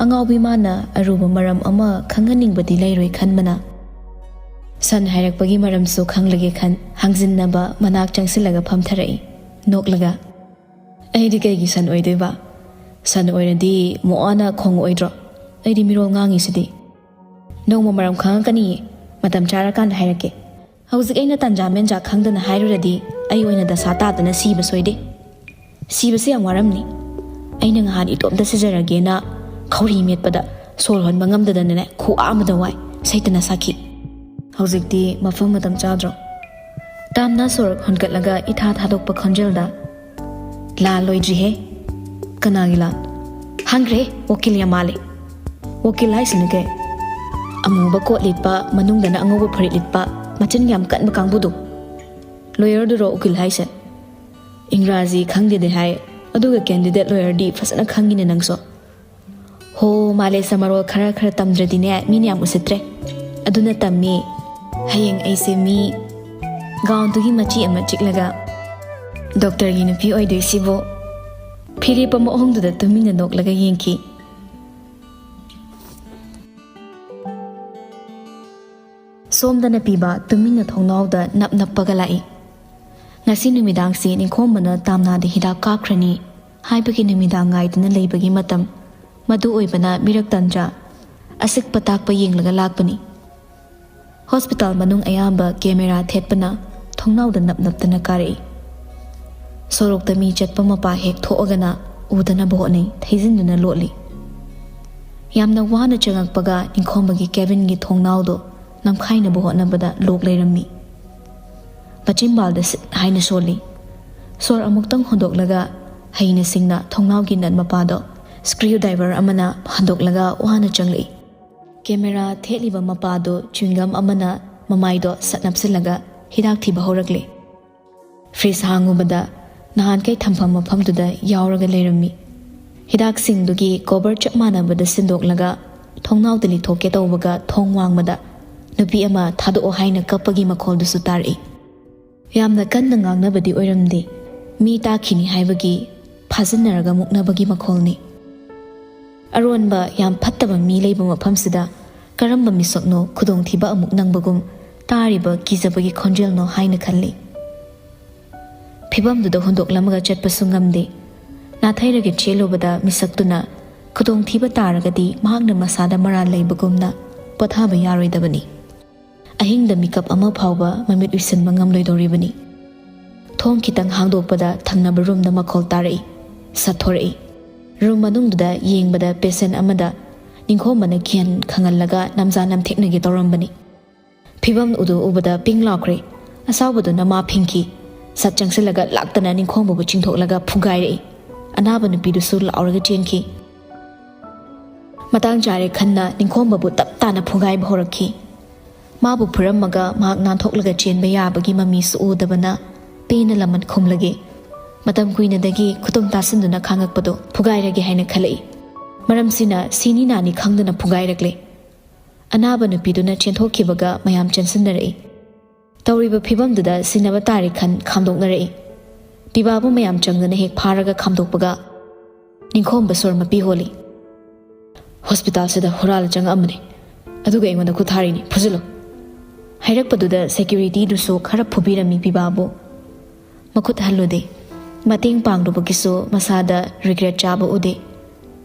ꯑꯉꯥꯎꯕꯤ ꯃꯥꯅ ꯑꯔꯨꯕ ꯃꯔꯝ ꯑꯃ ꯈꯪꯍꯟꯅꯤꯡꯕꯗꯤ ꯂꯩꯔꯣꯏ ꯈꯟꯕꯅ꯫ ꯁꯟ ꯍꯥꯏꯔꯛꯄꯒꯤ ꯃꯔꯝꯁꯨ ꯈꯪꯂꯒꯦ ꯈꯟ ꯍꯪꯖꯤꯟꯅꯕ ꯃꯅꯥꯛ ꯆꯪꯁꯤꯜꯂꯒ ꯐꯝꯊꯔꯛꯏ, ꯅꯣꯛꯂꯒ꯫ "ꯑꯩꯗꯤ ꯀꯩꯒꯤ ꯁꯟ ꯑꯣꯏꯗꯣꯏꯕ? ꯁꯟ ꯑꯣꯏꯔꯗꯤ ꯃꯣꯑꯥꯅ ꯈꯣꯡꯉꯛꯑꯣꯏꯗ꯭ꯔꯣ? ꯑꯩꯗꯤ ꯃꯤꯔꯣꯜ ꯉꯥꯡꯉꯤꯁꯤꯗꯤ"꯫ "ꯅꯣꯡꯃ ꯃꯔꯝ ꯈꯪꯉꯛꯀꯅꯤꯌꯦ, ꯃꯇꯝ ꯆꯥꯔꯀꯥꯟꯗ ꯍꯥꯏꯔꯛꯀꯦ꯫ ꯍꯧꯖꯤꯛ ꯑꯩꯅ ꯇꯟꯖꯥ ꯃꯦꯟꯖꯥ ꯈꯪꯗꯅ ꯍꯥꯏꯔꯨꯔꯗꯤ ꯑꯩ ꯑꯣꯏꯅ ꯗꯁꯥ ꯇꯥꯗꯅ ꯁꯤꯕ ꯁꯣꯏꯗꯦ꯫ ꯁꯤꯕꯁꯦ ꯌꯥꯝ ꯋꯥꯔꯝꯅꯤ꯫ ꯑꯩꯅ ꯉꯍꯥꯟ ꯏꯇꯣꯝꯇ ꯁꯤꯖꯔꯒꯦꯅ ꯈꯧꯔꯤ ꯃꯦꯠꯄꯗ ꯁꯣꯔ ꯍꯣꯟꯕ ꯉꯝꯗꯗꯅꯅꯦ ꯈꯨꯋꯥ ꯑꯃꯗ ꯋꯥꯏ, ꯁꯩꯇꯅ ꯁꯥꯈꯤ"꯫ ꯍꯧꯖꯤꯛꯇꯤ ꯃꯐꯝ ꯃꯇꯝ ꯆꯥꯗ꯭ꯔꯣ? ꯇꯥꯝꯅ ꯁꯣꯔ ꯍꯣꯟꯒꯠꯂꯒ ꯏꯊꯥ ꯊꯥꯗꯣꯛꯄ ꯈꯣꯟꯖꯦꯜꯗ, "ꯂꯥꯜ ꯂꯣꯏꯗ꯭ꯔꯤꯍꯦ"꯫ "ꯀꯅꯥꯒꯤ ꯂꯥꯜ?" "ꯍꯪꯈ꯭ꯔꯦ, ꯋꯀꯤꯜ ꯌꯥꯝ ꯃꯥꯜꯂꯦ"꯫ "ꯋꯀꯤꯜ ꯍꯥꯏꯁꯤꯅ ꯀꯩ?" "ꯑꯃꯨꯕ ꯀꯣꯠ ꯂꯤꯠꯄ, ꯃꯅꯨꯡꯗꯅ ꯑꯉꯧꯕ ꯐꯨꯔꯤꯠ ꯂꯤꯠꯄ, ꯃꯆꯤꯟ ꯌꯥꯝ ꯀꯟꯕ ꯀꯥꯡꯕꯨꯗꯣ꯫ ꯂꯣꯌꯔꯗꯨꯔꯣ ꯎꯀꯤꯜ ꯍꯥꯏꯁꯦ?" "ꯏꯪꯒ꯭ꯔꯥꯖꯤ ꯈꯪꯗꯦꯗꯤ ꯍꯥꯏ, ꯑꯗꯨꯒ ꯀꯦꯟꯗꯤꯗꯦꯠ ꯂꯣꯌꯔꯗꯤ ꯐꯖꯅ ꯈꯪꯉꯤꯅꯦ ꯅꯪꯁꯨ"꯫ "ꯍꯣ, ꯃꯥꯂꯦꯁ ꯃꯔꯣꯜ ꯈꯔ ꯈꯔ ꯇꯝꯗ꯭ꯔꯗꯤꯅꯦ ꯃꯤꯅ ꯌꯥꯝ ꯎꯁꯤꯠꯇ꯭ꯔꯦ"꯫ ꯑꯗꯨꯅ ꯇꯝꯃꯤ꯫ ꯍꯌꯦꯡ ꯑꯩꯁꯦ ꯃꯤ ꯒꯥꯎꯟꯗꯨꯒꯤ ꯃꯆꯤ ꯑꯃ ꯆꯤꯛꯂꯒ ꯗꯣꯛꯇꯔꯒꯤ ꯅꯨꯄꯤ ꯑꯣꯏꯗꯣꯏꯁꯤꯕꯨ ꯐꯤꯔꯦꯞꯄ ꯃꯑꯣꯡꯗꯨꯗ ꯇꯨꯃꯤꯟꯅ ꯅꯣꯛꯂꯒ ꯌꯦꯡꯈꯤ꯫ ꯁꯣꯝꯗꯅ ꯄꯤꯕ ꯇꯨꯃꯤꯟꯅ ꯊꯣꯡꯅꯥꯎꯗ ꯅꯞ ꯅꯞꯄꯒ ꯂꯥꯛꯏ꯫ ꯉꯁꯤ ꯅꯨꯃꯤꯗꯥꯡꯁꯤ ꯅꯤꯡꯈꯣꯝꯕꯅ ꯇꯥꯝꯅꯥꯗ ꯍꯤꯗꯥꯛ ꯀꯥꯞꯈ꯭ꯔꯅꯤ ꯍꯥꯏꯕꯒꯤ ꯅꯨꯃꯤꯗꯥꯡ ꯉꯥꯏꯗꯨꯅ ꯂꯩꯕꯒꯤ ꯃꯇꯝ꯫ ꯃꯗꯨ ꯑꯣꯏꯕꯅ ꯃꯤꯔꯛ ꯇꯟꯖꯥ ꯑꯁꯤꯛꯄ ꯇꯥꯛꯄ ꯌꯦꯡꯂꯒ ꯂꯥꯛꯄꯅꯤ꯫ ꯍꯣꯁꯄꯤꯇꯥꯜ ꯃꯅꯨꯡ ꯑꯌꯥꯝꯕ ꯀꯦꯃꯦꯔꯥ ꯊꯦꯠꯄꯅ ꯊꯣꯡꯅꯥꯎꯗ ꯅꯞ ꯅꯞꯇꯅ ꯀꯥꯔꯛꯏ꯫ ꯁꯣꯔꯣꯛꯇ ꯃꯤ ꯆꯠꯄ ꯃꯄꯥ ꯍꯦꯛ ꯊꯣꯛꯑꯒꯅ ꯎꯗꯅꯕ ꯍꯣꯠꯅꯩ, ꯊꯩꯖꯤꯟꯗꯨꯅ ꯂꯣꯠꯂꯤ꯫ ꯌꯥꯝꯅ ꯋꯥꯅ ꯆꯪꯉꯛꯄꯒ ꯅꯤꯡꯈꯣꯝꯕꯒꯤ ꯀꯦꯕꯤꯟꯒꯤ ꯊꯣꯡꯅꯥꯎꯗꯣ ꯅꯝꯈꯥꯏꯅꯕ ꯍꯣꯠꯅꯕꯗ ꯂꯣꯛ ꯂꯩꯔꯝꯃꯤ꯫ ꯃꯆꯤꯟꯕꯥꯜꯗ ꯁꯤꯠ ꯍꯥꯏꯅ ꯁꯣꯜꯂꯤ꯫ ꯁꯣꯔ ꯑꯃꯨꯛꯇꯪ ꯍꯣꯟꯗꯣꯛꯂꯒ ꯍꯩꯅ ꯁꯤꯡꯅ ꯊꯣꯡꯅꯥꯎꯒꯤ ꯅꯠ ꯃꯄꯥꯗꯣ ꯁ꯭ꯀ꯭ꯔꯨ ꯗ꯭ꯔꯥꯏꯚꯔ ꯑꯃꯅ ꯍꯟꯗꯣꯛꯂꯒ ꯋꯥꯅ ꯆꯪꯂꯛꯏ꯫ ꯀꯦꯃꯦꯔꯥ ꯊꯦꯠꯂꯤꯕ ꯃꯄꯥꯗꯣ ꯆ꯭ꯋꯤꯡꯒꯝ ꯑꯃꯅ ꯃꯃꯥꯏꯗꯣ ꯁꯠ ꯅꯞꯁꯤꯜꯂꯒ ꯍꯤꯗꯥꯛ ꯊꯤꯕ ꯍꯧꯔꯛꯂꯦ꯫ ꯐ꯭ꯔꯤꯖ ꯍꯥꯡꯉꯨꯕꯗ ꯅꯍꯥꯟꯈꯩ ꯊꯝꯐꯝ ꯃꯐꯝꯗꯨꯗ ꯌꯥꯎꯔꯒ ꯂꯩꯔꯝꯃꯤ꯫ ꯍꯤꯗꯥꯛꯁꯤꯡꯗꯨꯒꯤ ꯀꯣꯕꯔ ꯆꯞ ꯃꯥꯟꯅꯕꯗ ꯁꯤꯟꯗꯣꯛꯂꯒ ꯊꯣꯡꯅꯥꯎꯗ ꯂꯤꯊꯣꯛꯀꯦ ꯇꯧꯕꯒ ꯊꯣꯡ ꯋꯥꯡꯃꯗ ꯅꯨꯄꯤ ꯑꯃ ꯊꯥꯗꯣꯛꯑꯣ ꯍꯥꯏꯅ ꯀꯞꯄꯒꯤ ꯃꯈꯣꯜꯗꯨꯁꯨ ꯇꯥꯔꯛꯏ꯫ ꯌꯥꯝꯅ ꯀꯟꯅ ꯉꯥꯡꯅꯕꯗꯤ ꯑꯣꯏꯔꯝꯗꯦ, ꯃꯤ ꯇꯥꯈꯤꯅꯤ ꯍꯥꯏꯕꯒꯤ ꯐꯥꯖꯤꯟꯅꯔꯒ ꯃꯨꯛꯅꯕꯒꯤ ꯃꯈꯣꯜꯅꯤ꯫ ꯑꯔꯣꯟꯕ ꯌꯥꯝ ꯐꯠꯇꯕ ꯃꯤ ꯂꯩꯕ ꯃꯐꯝꯁꯤꯗ ꯀꯔꯝꯕ ꯃꯤꯁꯛꯅꯣ ꯈꯨꯗꯣꯡꯊꯤꯕ ꯑꯃꯨꯛ ꯅꯪꯕꯒꯨꯝ ꯇꯥꯔꯤꯕ ꯀꯤꯖꯕꯒꯤ ꯈꯣꯟꯖꯦꯜꯅꯣ ꯍꯥꯏꯅ ꯈꯜꯂꯤ꯫ ꯐꯤꯕꯝꯗꯨꯗ ꯍꯨꯟꯗꯣꯛꯂꯝꯃꯒ ꯆꯠꯄꯁꯨ ꯉꯝꯗꯦ꯫ ꯅꯥꯊꯩꯔꯒ ꯆꯦꯜꯂꯨꯕꯗ ꯃꯤꯁꯛꯇꯨꯅ ꯈꯨꯗꯣꯡꯊꯤꯕ ꯇꯥꯔꯒꯗꯤ ꯃꯍꯥꯛꯅ ꯃꯁꯥꯗ ꯃꯔꯥꯜ ꯂꯩꯕꯒꯨꯝꯅ ꯄꯣꯊꯥꯕ ꯌꯥꯔꯣꯏꯗꯕꯅꯤ꯫ ꯑꯍꯤꯡꯗ ꯃꯤꯀꯞ ꯑꯃ ꯐꯥꯎꯕ ꯃꯃꯤꯠ ꯎꯏꯁꯤꯟꯕ ꯉꯝꯂꯣꯏꯗꯧꯔꯤꯕꯅꯤ꯫ ꯊꯣꯡ ꯈꯤꯇꯪ ꯍꯥꯡꯗꯣꯛꯄꯗ ꯊꯪꯅꯕ ꯔꯨꯝꯗ ꯃꯈꯣꯜ ꯇꯥꯔꯛꯏ, ꯁꯠꯊꯣꯔꯛꯏ꯫ ꯔꯨꯝ ꯃꯅꯨꯡꯗꯨꯗ ꯌꯦꯡꯕꯗ ꯄꯦꯁꯦꯟ ꯑꯃꯗ ꯅꯤꯡꯈꯣꯝꯕꯅ ꯀꯤꯍꯟ ꯈꯪꯍꯜꯂꯒ ꯅꯝꯖꯥ ꯅꯝꯊꯦꯛꯅꯒꯦ ꯇꯧꯔꯝꯕꯅꯤ꯫ ꯐꯤꯕꯝ ꯑꯗꯨ ꯎꯕꯗ ꯄꯤꯡ ꯂꯥꯎꯈ꯭ꯔꯦ꯫ ꯑꯁꯥꯎꯕꯗꯨꯅ ꯃꯥ ꯐꯤꯡꯈꯤ꯫ ꯁꯠ ꯆꯪꯁꯤꯜꯂꯒ ꯂꯥꯛꯇꯅ ꯅꯤꯡꯈꯣꯝꯕꯕꯨ ꯆꯤꯡꯊꯣꯛꯂꯒ ꯐꯨꯒꯥꯏꯔꯛꯏ꯫ ꯑꯅꯥꯕ ꯅꯨꯄꯤꯗꯨꯁꯨ ꯂꯥꯎꯔꯒ ꯆꯦꯟꯈꯤ꯫ ꯃꯇꯥꯡ ꯆꯥꯔꯦ ꯈꯟꯅ ꯅꯤꯡꯈꯣꯝꯕꯕꯨ ꯇꯞ ꯇꯥꯅ ꯐꯨꯒꯥꯏꯕ ꯍꯧꯔꯛꯈꯤ꯫ ꯃꯥꯕꯨ ꯐꯨꯔꯝꯃꯒ ꯃꯍꯥꯛ ꯅꯥꯟꯊꯣꯛꯂꯒ ꯆꯦꯟꯕ ꯌꯥꯕꯒꯤ ꯃꯃꯤꯁꯨ ꯎꯗꯕꯅ ꯄꯦꯟꯅ ꯂꯃꯟ ꯈꯨꯝꯂꯒꯦ꯫ ꯃꯇꯝ ꯀꯨꯏꯅꯗꯒꯤ ꯈꯨꯇꯨꯝ ꯇꯥꯁꯤꯟꯗꯨꯅ ꯈꯥꯡꯉꯛꯄꯗꯨ ꯐꯨꯒꯥꯏꯔꯒꯦ ꯍꯥꯏꯅ ꯈꯜꯂꯛꯏ꯫ ꯃꯔꯝꯁꯤꯅ ꯁꯤꯅꯤ ꯅꯥꯅꯤ ꯈꯪꯗꯅ ꯐꯨꯒꯥꯏꯔꯛꯂꯦ꯫ ꯑꯅꯥꯕ ꯅꯨꯄꯤꯗꯨꯅ ꯆꯦꯟꯊꯣꯛꯈꯤꯕꯒ ꯃꯌꯥꯝ ꯆꯦꯟꯁꯤꯟꯅꯔꯛꯏ꯫ ꯇꯧꯔꯤꯕ ꯐꯤꯕꯝꯗꯨꯗ ꯁꯤꯟꯅꯕ ꯇꯥꯔꯦ ꯈꯟ ꯈꯥꯝꯗꯣꯛꯅꯔꯛꯏ꯫ ꯄꯤꯕꯥꯕꯨ ꯃꯌꯥꯝ ꯆꯪꯗꯅ ꯍꯦꯛ ꯐꯥꯔꯒ ꯈꯥꯝꯗꯣꯛꯄꯒ ꯅꯤꯡꯈꯣꯝꯕ ꯁꯣꯔ ꯃꯄꯤ ꯍꯣꯜꯂꯤ꯫ "ꯍꯣꯁꯄꯤꯇꯥꯜꯁꯤꯗ ꯍꯨꯔꯥꯜꯂ ꯆꯪꯉꯛꯑꯝꯕꯅꯤ, ꯑꯗꯨꯒ ꯑꯩꯉꯣꯟꯗ ꯈꯨꯠ ꯊꯥꯔꯤꯅꯤ, ꯐꯨꯖꯤꯜꯂꯨ!" ꯍꯥꯏꯔꯛꯄꯗꯨꯗ ꯁꯦꯀ꯭ꯌꯨꯔꯤꯇꯤꯗꯨꯁꯨ ꯈꯔ ꯐꯨꯕꯤꯔꯝꯃꯤ ꯄꯤꯕꯥꯕꯨ꯫ ꯃꯈꯨꯠ ꯍꯜꯂꯨꯗꯦ꯫ ꯃꯇꯦꯡ ꯄꯥꯡꯂꯨꯕꯒꯤꯁꯨ ꯃꯁꯥꯗ ꯔꯤꯒ꯭ꯔꯦꯠ ꯆꯥꯕ ꯎꯗꯦ꯫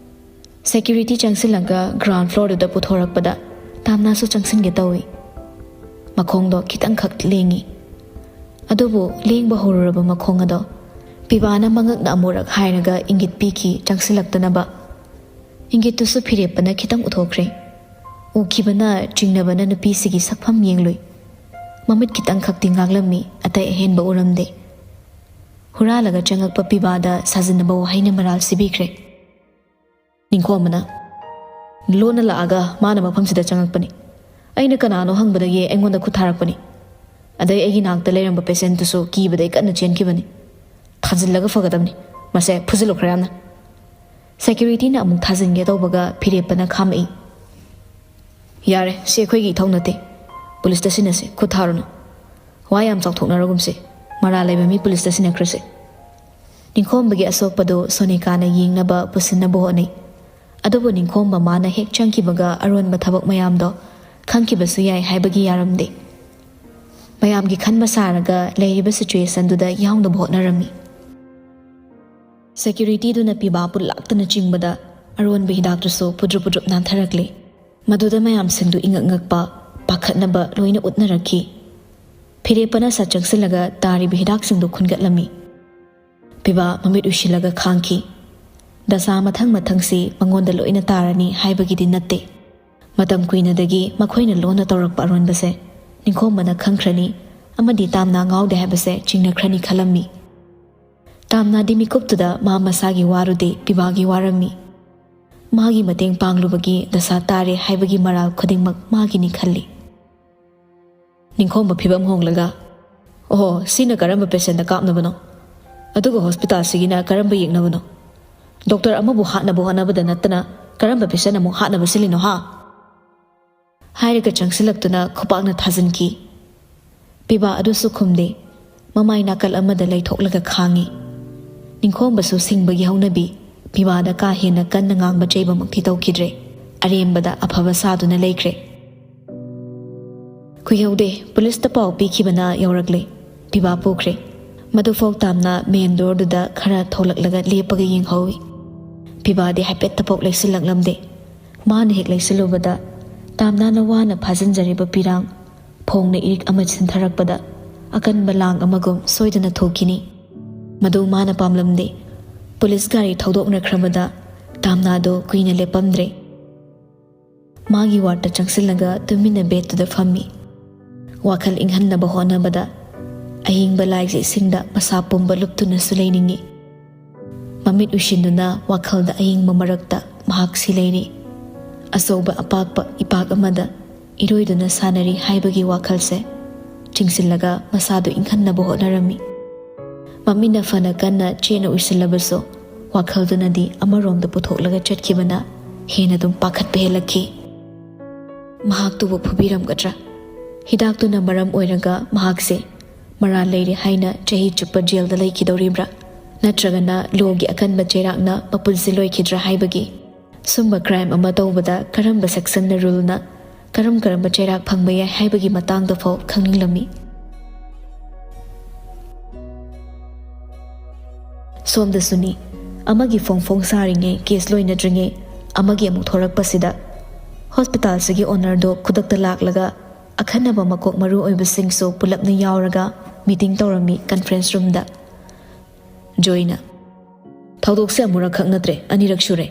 ꯁꯦꯀ꯭ꯌꯨꯔꯤꯇꯤ ꯆꯪꯁꯤꯜꯂꯒ ꯒ꯭ꯔꯥꯎꯟ ꯐ꯭ꯂꯣꯔꯗꯨꯗ ꯄꯨꯊꯣꯔꯛꯄꯗ ꯇꯥꯝꯅꯥꯁꯨ ꯆꯪꯁꯤꯟꯒꯦ ꯇꯧꯏ꯫ ꯃꯈꯣꯡꯗꯣ ꯈꯤꯇꯪꯈꯛ ꯂꯦꯡꯉꯤ꯫ ꯑꯗꯨꯕꯨ ꯂꯦꯡꯕ ꯍꯧꯔꯨꯔꯕ ꯃꯈꯣꯡ ꯑꯗꯣ ꯄꯤꯕꯥꯅ ꯃꯉꯛꯅ ꯑꯃꯨꯔꯛ ꯍꯥꯏꯔꯒ ꯏꯪꯒꯤꯠ ꯄꯤꯈꯤ ꯆꯪꯁꯤꯜꯂꯛꯇꯅꯕ꯫ ꯏꯪꯒꯤꯠꯇꯨꯁꯨ ꯐꯤꯔꯦꯞꯄꯅ ꯈꯤꯇꯪ ꯎꯊꯣꯛꯈ꯭ꯔꯦ꯫ ꯎꯈꯤꯕꯅ ꯆꯤꯡꯅꯕꯅ ꯅꯨꯄꯤꯁꯤꯒꯤ ꯁꯛꯐꯝ ꯌꯦꯡꯂꯨꯏ꯫ ꯃꯃꯤꯠ ꯈꯤꯇꯪꯈꯛꯇꯤ ꯉꯥꯡꯂꯝꯃꯤ, ꯑꯇꯩ ꯑꯍꯦꯟꯕ ꯎꯔꯝꯗꯦ꯫ ꯍꯨꯔꯥꯜꯂꯒ ꯆꯪꯉꯛꯄ ꯄꯤꯕꯥꯗ ꯁꯥꯖꯤꯟꯅꯕ ꯋꯥꯍꯩꯅ ꯃꯔꯥꯜ ꯁꯤꯕꯤꯈ꯭ꯔꯦ꯫ ꯅꯤꯡꯈꯣꯝꯕꯅ, "ꯂꯣꯟꯅ ꯂꯥꯛꯑꯒ ꯃꯥꯅ ꯃꯐꯝꯁꯤꯗ ꯆꯪꯉꯛꯄꯅꯤ꯫ ꯑꯩꯅ ꯀꯅꯥꯅꯣ ꯍꯪꯕꯗꯒꯤ ꯑꯩꯉꯣꯟꯗ ꯈꯨꯠ ꯊꯥꯔꯛꯄꯅꯤ꯫ ꯑꯗꯩ ꯑꯩꯒꯤ ꯅꯥꯛꯇ ꯂꯩꯔꯝꯕ ꯄꯦꯁꯦꯟꯠꯇꯨꯁꯨ ꯀꯤꯕꯗꯩ ꯀꯟꯅ ꯆꯦꯟꯈꯤꯕꯅꯤ꯫ ꯊꯥꯖꯤꯜꯂꯒ ꯐꯒꯗꯕꯅꯤ꯫ ꯃꯁꯦ ꯐꯨꯖꯤꯜꯂꯨ ꯈꯔ ꯌꯥꯝꯅ꯫" ꯁꯦꯀ꯭ꯌꯨꯔꯤꯇꯤꯅ ꯑꯃꯨꯛ ꯊꯥꯖꯤꯟꯒꯦ ꯇꯧꯕꯒ ꯐꯤꯔꯦꯞꯄꯅ ꯈꯥꯝꯃꯛꯏ꯫ "ꯌꯥꯔꯦ, ꯁꯤ ꯑꯩꯈꯣꯏꯒꯤ ꯏꯊꯧ ꯅꯠꯇꯦ꯫ ꯄꯨꯂꯤꯁꯇ ꯁꯤꯟꯅꯁꯤ, ꯈꯨꯠ ꯊꯥꯔꯨꯅꯨ꯫ ꯋꯥ ꯌꯥꯝ ꯆꯥꯎꯊꯣꯛꯅꯔꯒꯨꯝꯁꯤ꯫ ꯃꯔꯥꯜ ꯂꯩꯕ ꯃꯤ ꯄꯨꯂꯤꯁꯇ ꯁꯤꯟꯅꯈ꯭ꯔꯁꯤ꯫" ꯅꯤꯡꯈꯣꯝꯕꯒꯤ ꯑꯁꯣꯛꯄꯗꯨ ꯁꯣꯅꯤꯀꯥꯅ ꯌꯦꯡꯅꯕ ꯄꯨꯁꯤꯟꯅꯕ ꯍꯣꯠꯅꯩ꯫ ꯑꯗꯨꯕꯨ ꯅꯤꯡꯈꯣꯝꯕ ꯃꯥꯅ ꯍꯦꯛ ꯆꯪꯈꯤꯕꯒ ꯑꯔꯣꯟꯕ ꯊꯕꯛ ꯃꯌꯥꯝꯗꯣ ꯈꯪꯈꯤꯕꯁꯨ ꯌꯥꯏ ꯍꯥꯏꯕꯒꯤ ꯌꯥꯔꯝꯗꯦ꯫ ꯃꯌꯥꯝꯒꯤ ꯈꯟꯕ ꯁꯥꯔꯒ ꯂꯩꯔꯤꯕ ꯁꯤꯆꯨꯋꯦꯁꯟꯗꯨꯗ ꯌꯥꯎꯅꯕ ꯍꯣꯠꯅꯔꯝꯃꯤ꯫ ꯁꯦꯀ꯭ꯌꯨꯔꯤꯇꯤꯗꯨꯅ ꯄꯤꯕꯥꯕꯨ ꯂꯥꯛꯇꯅ ꯆꯤꯡꯕꯗ ꯑꯔꯣꯟꯕ ꯍꯤꯗꯥꯛꯇꯨꯁꯨ ꯄꯨꯗ꯭ꯔꯨꯞ ꯄꯨꯗ꯭ꯔꯨꯞ ꯅꯥꯟꯊꯔꯛꯂꯦ꯫ ꯃꯗꯨꯗ ꯃꯌꯥꯝꯁꯤꯡꯗꯨ ꯏꯉꯛ ꯉꯛꯄ, ꯄꯥꯈꯠꯅꯕ ꯂꯣꯏꯅ ꯎꯠꯅꯔꯛꯈꯤ꯫ ꯐꯤꯔꯦꯞꯄꯅ ꯁꯠ ꯆꯪꯁꯤꯜꯂꯒ ꯇꯥꯔꯤꯕ ꯍꯤꯗꯥꯛꯁꯤꯡꯗꯨ ꯈꯨꯟꯒꯠꯂꯝꯃꯤ꯫ ꯄꯤꯕꯥ ꯃꯃꯤꯠ ꯎꯏꯁꯤꯜꯂꯒ ꯈꯥꯡꯈꯤ꯫ ꯗꯁꯥ ꯃꯊꯪ ꯃꯊꯪꯁꯤ ꯃꯉꯣꯟꯗ ꯂꯣꯏꯅ ꯇꯥꯔꯅꯤ ꯍꯥꯏꯕꯒꯤꯗꯤ ꯅꯠꯇꯦ꯫ ꯃꯇꯝ ꯀꯨꯏꯅꯗꯒꯤ ꯃꯈꯣꯏꯅ ꯂꯣꯟꯅ ꯇꯧꯔꯛꯄ ꯑꯔꯣꯟꯕꯁꯦ ꯅꯤꯡꯈꯣꯝꯕꯅ ꯈꯪꯈ꯭ꯔꯅꯤ ꯑꯃꯗꯤ ꯇꯥꯝꯅꯥ ꯉꯥꯎꯗꯦ ꯍꯥꯏꯕꯁꯦ ꯆꯤꯡꯅꯈ꯭ꯔꯅꯤ ꯈꯜꯂꯝꯃꯤ꯫ ꯇꯥꯝꯅꯥꯗꯤ ꯃꯤꯀꯨꯞꯇꯨꯗ ꯃꯥ ꯃꯁꯥꯒꯤ ꯋꯥꯔꯨꯗꯦ, ꯄꯤꯕꯥꯒꯤ ꯋꯥꯔꯝꯃꯤ꯫ ꯃꯥꯒꯤ ꯃꯇꯦꯡ ꯄꯥꯡꯂꯨꯕꯒꯤ ꯗꯁꯥ ꯇꯥꯔꯦ ꯍꯥꯏꯕꯒꯤ ꯃꯔꯥꯜ ꯈꯨꯗꯤꯡꯃꯛ ꯃꯥꯒꯤꯅꯤ ꯈꯜꯂꯤ꯫ ꯅꯤꯡꯈꯣꯝꯕ ꯐꯤꯕꯝ ꯍꯣꯡꯂꯒ, "ꯑꯣꯍꯣ, ꯁꯤꯅ ꯀꯔꯝꯕ ꯄꯦꯁꯦꯟꯗ ꯀꯥꯞꯅꯕꯅꯣ? ꯑꯗꯨꯒ ꯍꯣꯁꯄꯤꯇꯥꯜꯁꯤꯒꯤꯅ ꯀꯔꯝꯕ ꯌꯦꯛꯅꯕꯅꯣ? ꯗꯣꯛꯇꯔ ꯑꯃꯕꯨ ꯍꯥꯠꯅꯕ ꯍꯣꯠꯅꯕꯗ ꯅꯠꯇꯅ ꯀꯔꯝꯕ ꯄꯦꯁꯦꯟ ꯑꯃꯨꯛ ꯍꯥꯠꯅꯕ ꯁꯤꯜꯂꯤꯅꯣ, ꯍꯥ?" ꯍꯥꯏꯔꯒ ꯆꯪꯁꯤꯜꯂꯛꯇꯨꯅ ꯈꯨꯄꯥꯛꯅ ꯊꯥꯖꯤꯟꯈꯤ꯫ ꯄꯤꯕꯥ ꯑꯗꯨꯁꯨ ꯈꯨꯝꯗꯦ꯫ ꯃꯃꯥꯏ ꯅꯥꯀꯜ ꯑꯃꯗ ꯂꯩꯊꯣꯛꯂꯒ ꯈꯥꯡꯉꯤ꯫ ꯅꯤꯡꯈꯣꯝꯕꯁꯨ ꯁꯤꯡꯕꯒꯤ ꯍꯧꯅꯕꯤ ꯄꯤꯕꯥꯗ ꯀꯥ ꯍꯦꯟꯅ ꯀꯟꯅ ꯉꯥꯡꯕ ꯆꯩꯕꯃꯛꯇꯤ ꯇꯧꯈꯤꯗ꯭ꯔꯦ꯫ ꯑꯔꯦꯝꯕꯗ ꯑꯐꯕ ꯁꯥꯗꯨꯅ ꯂꯩꯈ꯭ꯔꯦ꯫ ꯀꯨꯏꯍꯧꯗꯦ, ꯄꯨꯂꯤꯁꯇ ꯄꯥꯎ ꯄꯤꯈꯤꯕꯅ ꯌꯧꯔꯛꯂꯦ꯫ ꯄꯤꯕꯥ ꯄꯨꯈ꯭ꯔꯦ꯫ ꯃꯗꯨꯐꯥꯎ ꯇꯥꯝꯅ ꯃꯦꯟ ꯗꯣꯔꯗꯨꯗ ꯈꯔ ꯊꯣꯛꯂꯛꯂꯒ ꯂꯦꯞꯄꯒ ꯌꯦꯡꯍꯧꯏ꯫ ꯄꯤꯕꯥꯗꯤ ꯍꯥꯏꯐꯦꯠꯇꯐꯥꯎ ꯂꯩꯁꯤꯜꯂꯛꯂꯝꯗꯦ꯫ ꯃꯥꯅ ꯍꯦꯛ ꯂꯩꯁꯤꯜꯂꯨꯕꯗ ꯇꯥꯝꯅꯥꯅ ꯋꯥꯅ ꯐꯥꯖꯤꯟꯖꯔꯤꯕ ꯄꯤꯔꯥꯡ ꯐꯣꯡꯅ ꯏꯔꯤꯛ ꯑꯃ ꯆꯤꯟꯊꯔꯛꯄꯗ ꯑꯀꯟꯕ ꯂꯥꯡ ꯑꯃꯒꯨꯝ ꯁꯣꯏꯗꯅ ꯊꯣꯛꯈꯤꯅꯤ꯫ ꯃꯗꯨ ꯃꯥꯅ ꯄꯥꯝꯂꯝꯗꯦ꯫ ꯄꯨꯂꯤꯁ ꯒꯥꯔꯤ ꯊꯧꯗꯣꯛꯅꯈ꯭ꯔꯕꯗ ꯇꯥꯝꯅꯥꯗꯣ ꯀꯨꯏꯅ ꯂꯦꯞꯄꯝꯗ꯭ꯔꯦ꯫ ꯃꯥꯒꯤ ꯋꯥꯔꯗꯇ ꯆꯪꯁꯤꯜꯂꯒ ꯇꯨꯃꯤꯟꯅ ꯕꯦꯗꯇꯨꯗ ꯐꯝꯃꯤ꯫ ꯋꯥꯈꯜ ꯏꯪꯍꯟꯅꯕ ꯍꯣꯠꯅꯕꯗ ꯑꯌꯤꯡꯕ ꯂꯥꯏꯖ ꯏꯁꯤꯡꯗ ꯃꯁꯥ ꯄꯨꯝꯕ ꯂꯨꯞꯇꯨꯅꯁꯨ ꯂꯩꯅꯤꯡꯏ꯫ ꯃꯃꯤꯠ ꯎꯏꯁꯤꯟꯗꯨꯅ ꯋꯥꯈꯜꯗ ꯑꯌꯤꯡꯕ ꯃꯔꯛꯇ ꯃꯍꯥꯛꯁꯤ ꯂꯩꯔꯤ꯫ ꯑꯆꯧꯕ ꯑꯄꯥꯛꯄ ꯏꯄꯥꯛ ꯑꯃꯗ ꯏꯔꯣꯏꯗꯨꯅ ꯁꯥꯟꯅꯔꯤ ꯍꯥꯏꯕꯒꯤ ꯋꯥꯈꯜꯁꯦ ꯆꯤꯡꯁꯤꯜꯂꯒ ꯃꯁꯥꯗꯨ ꯏꯪꯍꯟꯅꯕ ꯍꯣꯠꯅꯔꯝꯃꯤ꯫ ꯃꯃꯤꯠꯅ ꯐꯅ ꯀꯟꯅ ꯆꯦꯠꯅ ꯎꯏꯁꯤꯜꯂꯕꯁꯨ ꯋꯥꯈꯜꯗꯨꯅꯗꯤ ꯑꯃꯔꯣꯝꯗ ꯄꯨꯊꯣꯛꯂꯒ ꯆꯠꯈꯤꯕꯅ ꯍꯦꯟꯅ ꯑꯗꯨꯝ ꯄꯥꯈꯠꯄ ꯍꯦꯜꯂꯛꯈꯤ꯫ ꯃꯍꯥꯛꯇꯨꯕꯨ ꯐꯨꯕꯤꯔꯝꯒꯗ꯭ꯔꯥ? ꯍꯤꯗꯥꯛꯇꯨꯅ ꯃꯔꯝ ꯑꯣꯏꯔꯒ ꯃꯍꯥꯛꯁꯦ ꯃꯔꯥꯜ ꯂꯩꯔꯦ ꯍꯥꯏꯅ ꯆꯍꯤ ꯆꯨꯞꯄ ꯖꯦꯜꯗ ꯂꯩꯈꯤꯗꯧꯔꯤꯕ꯭ꯔꯥ? ꯅꯠꯇ꯭ꯔꯒꯅ ꯂꯣꯒꯤ ꯑꯀꯟꯕ ꯆꯩꯔꯥꯛꯅ ꯃꯄꯨꯟꯁꯤ ꯂꯣꯏꯈꯤꯗ꯭ꯔꯥ ꯍꯥꯏꯕꯒꯤ? ꯁꯨꯝꯕ ꯀ꯭ꯔꯥꯏꯝ ꯑꯃ ꯇꯧꯕꯗ ꯀꯔꯝꯕ ꯁꯦꯛꯁꯟꯅ, ꯔꯨꯜꯅ ꯀꯔꯝ ꯀꯔꯝꯕ ꯆꯩꯔꯥꯛ ꯐꯪꯕ ꯌꯥꯏ ꯍꯥꯏꯕꯒꯤ ꯃꯇꯥꯡꯗꯐꯥꯎ ꯈꯪꯅꯤꯡꯂꯝꯃꯤ꯫ ꯁꯣꯝꯗꯁꯨꯅꯤ, ꯑꯃꯒꯤ ꯐꯣꯡ ꯐꯣꯡ ꯁꯥꯔꯤꯉꯩ, ꯀꯦꯁ ꯂꯣꯏꯅꯗ꯭ꯔꯤꯉꯩ ꯑꯃꯒꯤ ꯑꯃꯨꯛ ꯊꯣꯔꯛꯄꯁꯤꯗ ꯍꯣꯁꯄꯤꯇꯥꯜꯁꯤꯒꯤ ꯑꯣꯅꯔꯗꯣ ꯈꯨꯗꯛꯇ ꯂꯥꯛꯂꯒ ꯑꯈꯟꯅꯕ ꯃꯀꯣꯛ ꯃꯔꯨ ꯑꯣꯏꯕꯁꯤꯡꯁꯨ ꯄꯨꯂꯞꯅ ꯌꯥꯎꯔꯒ ꯃꯤꯇꯤꯡ ꯇꯧꯔꯝꯃꯤ ꯀꯟꯐ꯭ꯔꯦꯟꯁ ꯔꯨꯝꯗ꯫ ꯖꯣꯏꯅ, "ꯊꯧꯗꯣꯛꯁꯦ ꯑꯃꯨꯔꯛꯈꯛ ꯅꯠꯇ꯭ꯔꯦ, ꯑꯅꯤꯔꯛ ꯁꯨꯔꯦ꯫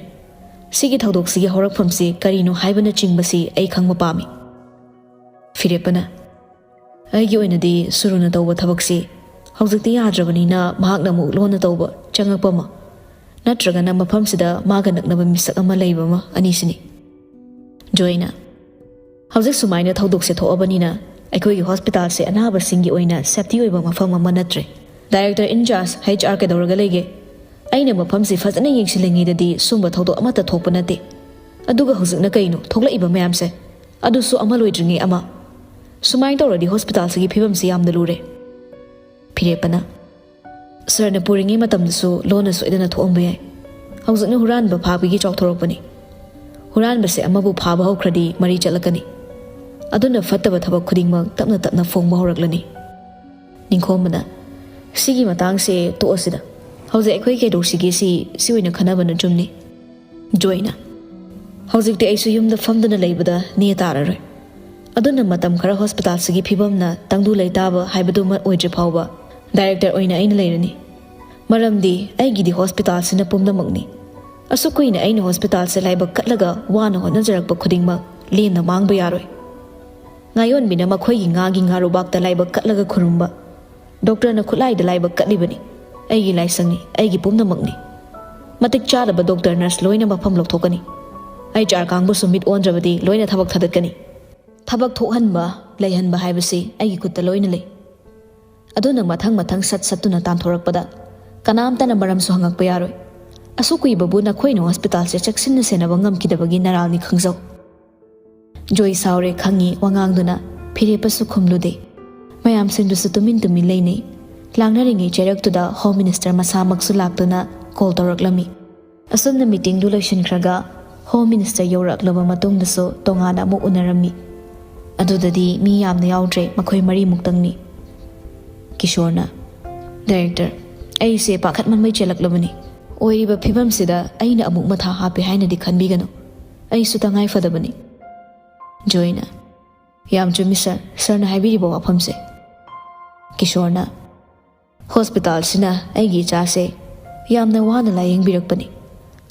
ꯁꯤꯒꯤ ꯊꯧꯗꯣꯛꯁꯤꯒꯤ ꯍꯧꯔꯛꯐꯝꯁꯤ ꯀꯔꯤꯅꯣ ꯍꯥꯏꯕꯅꯆꯤꯡꯕꯁꯤ ꯑꯩ ꯈꯪꯕ ꯄꯥꯝꯃꯤ꯫" ꯐꯤꯔꯦꯞꯄꯅ, "ꯑꯩꯒꯤ ꯑꯣꯏꯅꯗꯤ ꯁꯨꯔꯨꯅ ꯇꯧꯕ ꯊꯕꯛꯁꯤ ꯍꯧꯖꯤꯛꯇꯤ ꯌꯥꯗ꯭ꯔꯕꯅꯤꯅ ꯃꯍꯥꯛꯅ ꯑꯃꯨꯛ ꯂꯣꯟꯅ ꯇꯧꯕ ꯆꯪꯉꯛꯄ ꯑꯃ, ꯅꯠꯇ꯭ꯔꯒꯅ ꯃꯐꯝꯁꯤꯗ ꯃꯥꯒ ꯅꯛꯅꯕ ꯃꯤꯁꯛ ꯑꯃ ꯂꯩꯕ ꯑꯃ, ꯑꯅꯤꯁꯤꯅꯤ꯫" ꯖꯣꯏꯅ, "ꯍꯧꯖꯤꯛ ꯁꯨꯃꯥꯏꯅ ꯊꯧꯗꯣꯛꯁꯦ ꯊꯣꯛꯑꯕꯅꯤꯅ ꯑꯩꯈꯣꯏꯒꯤ ꯍꯣꯁꯄꯤꯇꯥꯜꯁꯦ ꯑꯅꯥꯕꯁꯤꯡꯒꯤ ꯑꯣꯏꯅ ꯁꯦꯐꯇꯤ ꯑꯣꯏꯕ ꯃꯐꯝ ꯑꯃ ꯅꯠꯇ꯭ꯔꯦ꯫ ꯗꯥꯏꯔꯦꯛꯇꯔ ꯏꯟꯆꯥꯔꯖ, ꯍꯩꯆ ꯑꯥꯔ ꯀꯩꯗꯧꯔꯒ ꯂꯩꯒꯦ? ꯑꯩꯅ ꯃꯐꯝꯁꯤ ꯐꯖꯅ ꯌꯦꯡꯁꯤꯜꯂꯤꯉꯩꯗꯗꯤ ꯁꯨꯝꯕ ꯊꯧꯗꯣꯛ ꯑꯃꯠꯇ ꯊꯣꯛꯄ ꯅꯠꯇꯦ꯫ ꯑꯗꯨꯒ ꯍꯧꯖꯤꯛꯅ ꯀꯩꯅꯣ ꯊꯣꯛꯂꯛꯏꯕ ꯃꯌꯥꯝꯁꯦ? ꯑꯗꯨꯁꯨ ꯑꯃ ꯂꯣꯏꯗ꯭ꯔꯤꯉꯩ ꯑꯃ꯫ ꯁꯨꯃꯥꯏꯅ ꯇꯧꯔꯗꯤ ꯍꯣꯁꯄꯤꯇꯥꯜꯁꯤꯒꯤ ꯐꯤꯕꯝꯁꯤ ꯌꯥꯝꯅ ꯂꯨꯔꯦ꯫ ꯐꯤꯔꯦꯞꯄꯅ, ꯁꯥꯔꯅ ꯄꯨꯔꯤꯉꯩ ꯃꯇꯝꯗꯁꯨ ꯂꯣꯟꯅ ꯁꯣꯏꯗꯅ ꯊꯣꯛꯑꯝꯕ ꯌꯥꯏ꯫ ꯍꯧꯖꯤꯛꯅ ꯍꯨꯔꯥꯟꯕ ꯐꯥꯕꯒꯤ ꯆꯥꯎꯊꯣꯔꯛꯄꯅꯤ꯫ ꯍꯨꯔꯥꯟꯕꯁꯦ ꯑꯃꯕꯨ ꯐꯥꯕ ꯍꯧꯈ꯭ꯔꯗꯤ ꯃꯔꯤ ꯆꯠꯂꯛꯀꯅꯤ꯫ ꯑꯗꯨꯅ ꯐꯠꯇꯕ ꯊꯕꯛ ꯈꯨꯗꯤꯡꯃꯛ ꯇꯞꯅ ꯇꯞꯅ ꯐꯣꯡꯕ ꯍꯧꯔꯛꯂꯅꯤ꯫ ꯅꯤꯡꯈꯣꯝꯕꯅ, ꯁꯤꯒꯤ ꯃꯇꯥꯡꯁꯦ ꯇꯣꯛꯑꯁꯤꯗ꯫ ꯍꯧꯖꯤꯛ ꯑꯩꯈꯣꯏ ꯀꯩꯗꯧꯁꯤꯒꯦ, ꯁꯤ, ꯁꯤ ꯑꯣꯏꯅ ꯈꯟꯅꯕꯅ ꯆꯨꯝꯅꯤ꯫ ꯖꯣꯏꯅ, ꯍꯧꯖꯤꯛꯇꯤ ꯑꯩꯁꯨ ꯌꯨꯝꯗ ꯐꯝꯗꯨꯅ ꯂꯩꯕꯗ ꯅꯦ ꯇꯥꯔꯔꯣꯏ꯫ ꯑꯗꯨꯅ ꯃꯇꯝ ꯈꯔ ꯍꯣꯁꯄꯤꯇꯥꯜꯁꯤꯒꯤ ꯐꯤꯕꯝꯅ ꯇꯪꯗꯨ ꯂꯩꯇꯥꯕ ꯍꯥꯏꯕꯗꯨꯃ ꯑꯣꯏꯗ꯭ꯔꯤ ꯐꯥꯎꯕ ꯗꯥꯏꯔꯦꯛꯇꯔ ꯑꯣꯏꯅ ꯑꯩꯅ ꯂꯩꯔꯅꯤ꯫ ꯃꯔꯝꯗꯤ ꯑꯩꯒꯤꯗꯤ ꯍꯣꯁꯄꯤꯇꯥꯜꯁꯤꯅ ꯄꯨꯝꯅꯃꯛꯅꯤ꯫ ꯑꯁꯨꯛ ꯀꯨꯏꯅ ꯑꯩꯅ ꯍꯣꯁꯄꯤꯇꯥꯜꯁꯦ ꯂꯥꯏꯕꯛ ꯀꯠꯂꯒ ꯋꯥꯅ ꯍꯣꯠꯅꯖꯔꯛꯄ ꯈꯨꯗꯤꯡꯃꯛ ꯂꯦꯝꯅ ꯃꯥꯡꯕ ꯌꯥꯔꯣꯏ꯫ ꯉꯥꯌꯣꯟꯕꯤꯅ ꯃꯈꯣꯏꯒꯤ ꯉꯥꯒꯤ ꯉꯥꯔꯨꯕꯥꯛꯇ ꯂꯥꯏꯕꯛ ꯀꯠꯂꯒ ꯈꯨꯔꯨꯝꯕ, ꯗꯣꯛꯇꯔꯅ ꯈꯨꯠꯂꯥꯏꯗ ꯂꯥꯏꯕꯛ ꯀꯠꯂꯤꯕꯅꯤ꯫ ꯑꯩꯒꯤ ꯂꯥꯏꯁꯪꯅꯤ, ꯑꯩꯒꯤ ꯄꯨꯝꯅꯃꯛꯅꯤ꯫ ꯃꯇꯤꯛ ꯆꯥꯗꯕ ꯗꯣꯛꯇꯔ ꯅꯔꯁ ꯂꯣꯏꯅ ꯃꯐꯝ ꯂꯧꯊꯣꯛꯀꯅꯤ꯫ ꯑꯩꯆ ꯑꯥꯔ ꯀꯥꯡꯕꯨꯁꯨ ꯃꯤꯠ ꯑꯣꯟꯗ꯭ꯔꯕꯗꯤ ꯂꯣꯏꯅ ꯊꯕꯛ ꯊꯥꯗꯠꯀꯅꯤ꯫ ꯊꯕꯛ ꯊꯣꯛꯍꯟꯕ, ꯂꯩꯍꯟꯕ ꯍꯥꯏꯕꯁꯤ ꯑꯩꯒꯤ ꯈꯨꯠꯇ ꯂꯣꯏꯅ ꯂꯩ꯫ ꯑꯗꯨꯅ ꯃꯊꯪ ꯃꯊꯪ ꯁꯠ ꯁꯠꯇꯨꯅ ꯇꯥꯟꯊꯣꯔꯛꯄꯗ ꯀꯅꯥꯝꯇꯅ ꯃꯔꯝꯁꯨ ꯍꯪꯉꯛꯄ ꯌꯥꯔꯣꯏ꯫ ꯑꯁꯨꯛ ꯀꯨꯏꯕꯕꯨ ꯅꯈꯣꯏꯅ ꯍꯣꯁꯄꯤꯇꯥꯜꯁꯦ ꯆꯦꯛꯁꯤꯟꯅ ꯁꯦꯟꯅꯕ ꯉꯝꯈꯤꯗꯕꯒꯤ ꯅꯔꯥꯜꯅꯤ ꯈꯪꯖꯧ꯫ ꯖꯣꯏ ꯁꯥꯎꯔꯦ ꯈꯪꯉꯤ ꯋꯥꯉꯥꯡꯗꯨꯅ ꯐꯤꯔꯦꯞꯄꯁꯨ ꯈꯨꯝꯂꯨꯗꯦ꯫ ꯃꯌꯥꯝꯁꯤꯡꯗꯨꯁꯨ ꯇꯨꯃꯤꯟ ꯇꯨꯃꯤꯟ ꯂꯩꯅꯩ꯫ ꯂꯥꯡꯅꯔꯤꯉꯩ ꯆꯩꯔꯛꯇꯨꯗ ꯍꯣꯝ ꯃꯤꯅꯤꯁꯇꯔ ꯃꯁꯥꯃꯛꯁꯨ ꯂꯥꯛꯇꯨꯅ ꯀꯣꯜ ꯇꯧꯔꯛꯂꯝꯃꯤ꯫ ꯑꯁꯨꯝꯅ ꯃꯤꯇꯤꯡꯗꯨ ꯂꯣꯏꯁꯤꯟꯈ꯭ꯔꯒ ꯍꯣꯝ ꯃꯤꯅꯤꯁꯇꯔ ꯌꯧꯔꯛꯂꯕ ꯃꯇꯨꯡꯗꯁꯨ ꯇꯣꯉꯥꯟꯅ ꯑꯃꯨꯛ ꯎꯅꯔꯝꯃꯤ꯫ ꯑꯗꯨꯗꯗꯤ ꯃꯤ ꯌꯥꯝꯅ ꯌꯥꯎꯗ꯭ꯔꯦ, ꯃꯈꯣꯏ ꯃꯔꯤꯃꯨꯛꯇꯪꯅꯤ꯫ ꯀꯤꯁꯣꯔꯅ, ꯗꯥꯏꯔꯦꯛꯇꯔ, ꯑꯩꯁꯦ ꯄꯥꯈꯠꯃꯟꯕꯩ ꯆꯦꯜꯂꯛꯂꯕꯅꯤ꯫ ꯑꯣꯏꯔꯤꯕ ꯐꯤꯕꯝꯁꯤꯗ ꯑꯩꯅ ꯑꯃꯨꯛ ꯃꯊꯥ ꯍꯥꯞꯄꯦ ꯍꯥꯏꯅꯗꯤ ꯈꯟꯕꯤꯒꯅꯨ꯫ ꯑꯩꯁꯨ ꯇꯉꯥꯏ ꯐꯗꯕꯅꯤ꯫ ꯖꯣꯏꯅ, ꯌꯥꯝ ꯆꯨꯝꯃꯤ ꯁꯥꯔ, ꯁꯥꯔꯅ ꯍꯥꯏꯕꯤꯔꯤꯕ ꯋꯥꯐꯝꯁꯦ꯫ ꯀꯤꯁꯣꯔꯅ, ꯍꯣꯁꯄꯤꯇꯥꯜꯁꯤꯅ ꯑꯩꯒꯤ ꯏꯆꯥꯁꯦ ꯌꯥꯝꯅ ꯋꯥꯅ ꯂꯥꯌꯦꯡꯕꯤꯔꯛꯄꯅꯤ꯫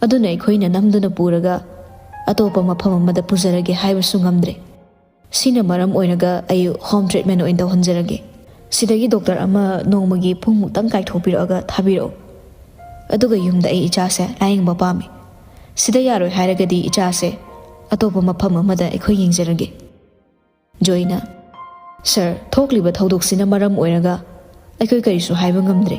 ꯑꯗꯨꯅ ꯑꯩꯈꯣꯏꯅ ꯅꯝꯗꯨꯅ ꯄꯨꯔꯒ ꯑꯇꯣꯞꯄ ꯃꯐꯝ ꯑꯃꯗ ꯄꯨꯖꯔꯒꯦ ꯍꯥꯏꯕꯁꯨ ꯉꯝꯗ꯭ꯔꯦ꯫ ꯁꯤꯅ ꯃꯔꯝ ꯑꯣꯏꯔꯒ ꯑꯩ ꯍꯣꯝ ꯇ꯭ꯔꯤꯠꯃꯦꯟ ꯑꯣꯏꯅ ꯇꯧꯍꯟꯖꯔꯒꯦ꯫ ꯁꯤꯗꯒꯤ ꯗꯣꯛꯇꯔ ꯑꯃ ꯅꯣꯡꯃꯒꯤ ꯄꯨꯡꯃꯨꯛꯇꯪ ꯀꯥꯏꯊꯣꯛꯄꯤꯔꯛꯑꯒ ꯊꯥꯕꯤꯔꯛꯎ꯫ ꯑꯗꯨꯒ ꯌꯨꯝꯗ ꯑꯩ ꯏꯆꯥꯁꯦ ꯂꯥꯌꯦꯡꯕ ꯄꯥꯝꯃꯤ꯫ ꯁꯤꯗ ꯌꯥꯔꯣꯏ ꯍꯥꯏꯔꯒꯗꯤ ꯏꯆꯥꯁꯦ ꯑꯇꯣꯞꯄ ꯃꯐꯝ ꯑꯃꯗ ꯑꯩꯈꯣꯏ ꯌꯦꯡꯖꯔꯒꯦ꯫ ꯖꯣꯏꯅ, ꯁꯥꯔ, ꯊꯣꯛꯂꯤꯕ ꯊꯧꯗꯣꯛꯁꯤꯅ ꯃꯔꯝ ꯑꯣꯏꯔꯒ ꯑꯩꯈꯣꯏ ꯀꯔꯤꯁꯨ ꯍꯥꯏꯕ ꯉꯝꯗ꯭ꯔꯦ꯫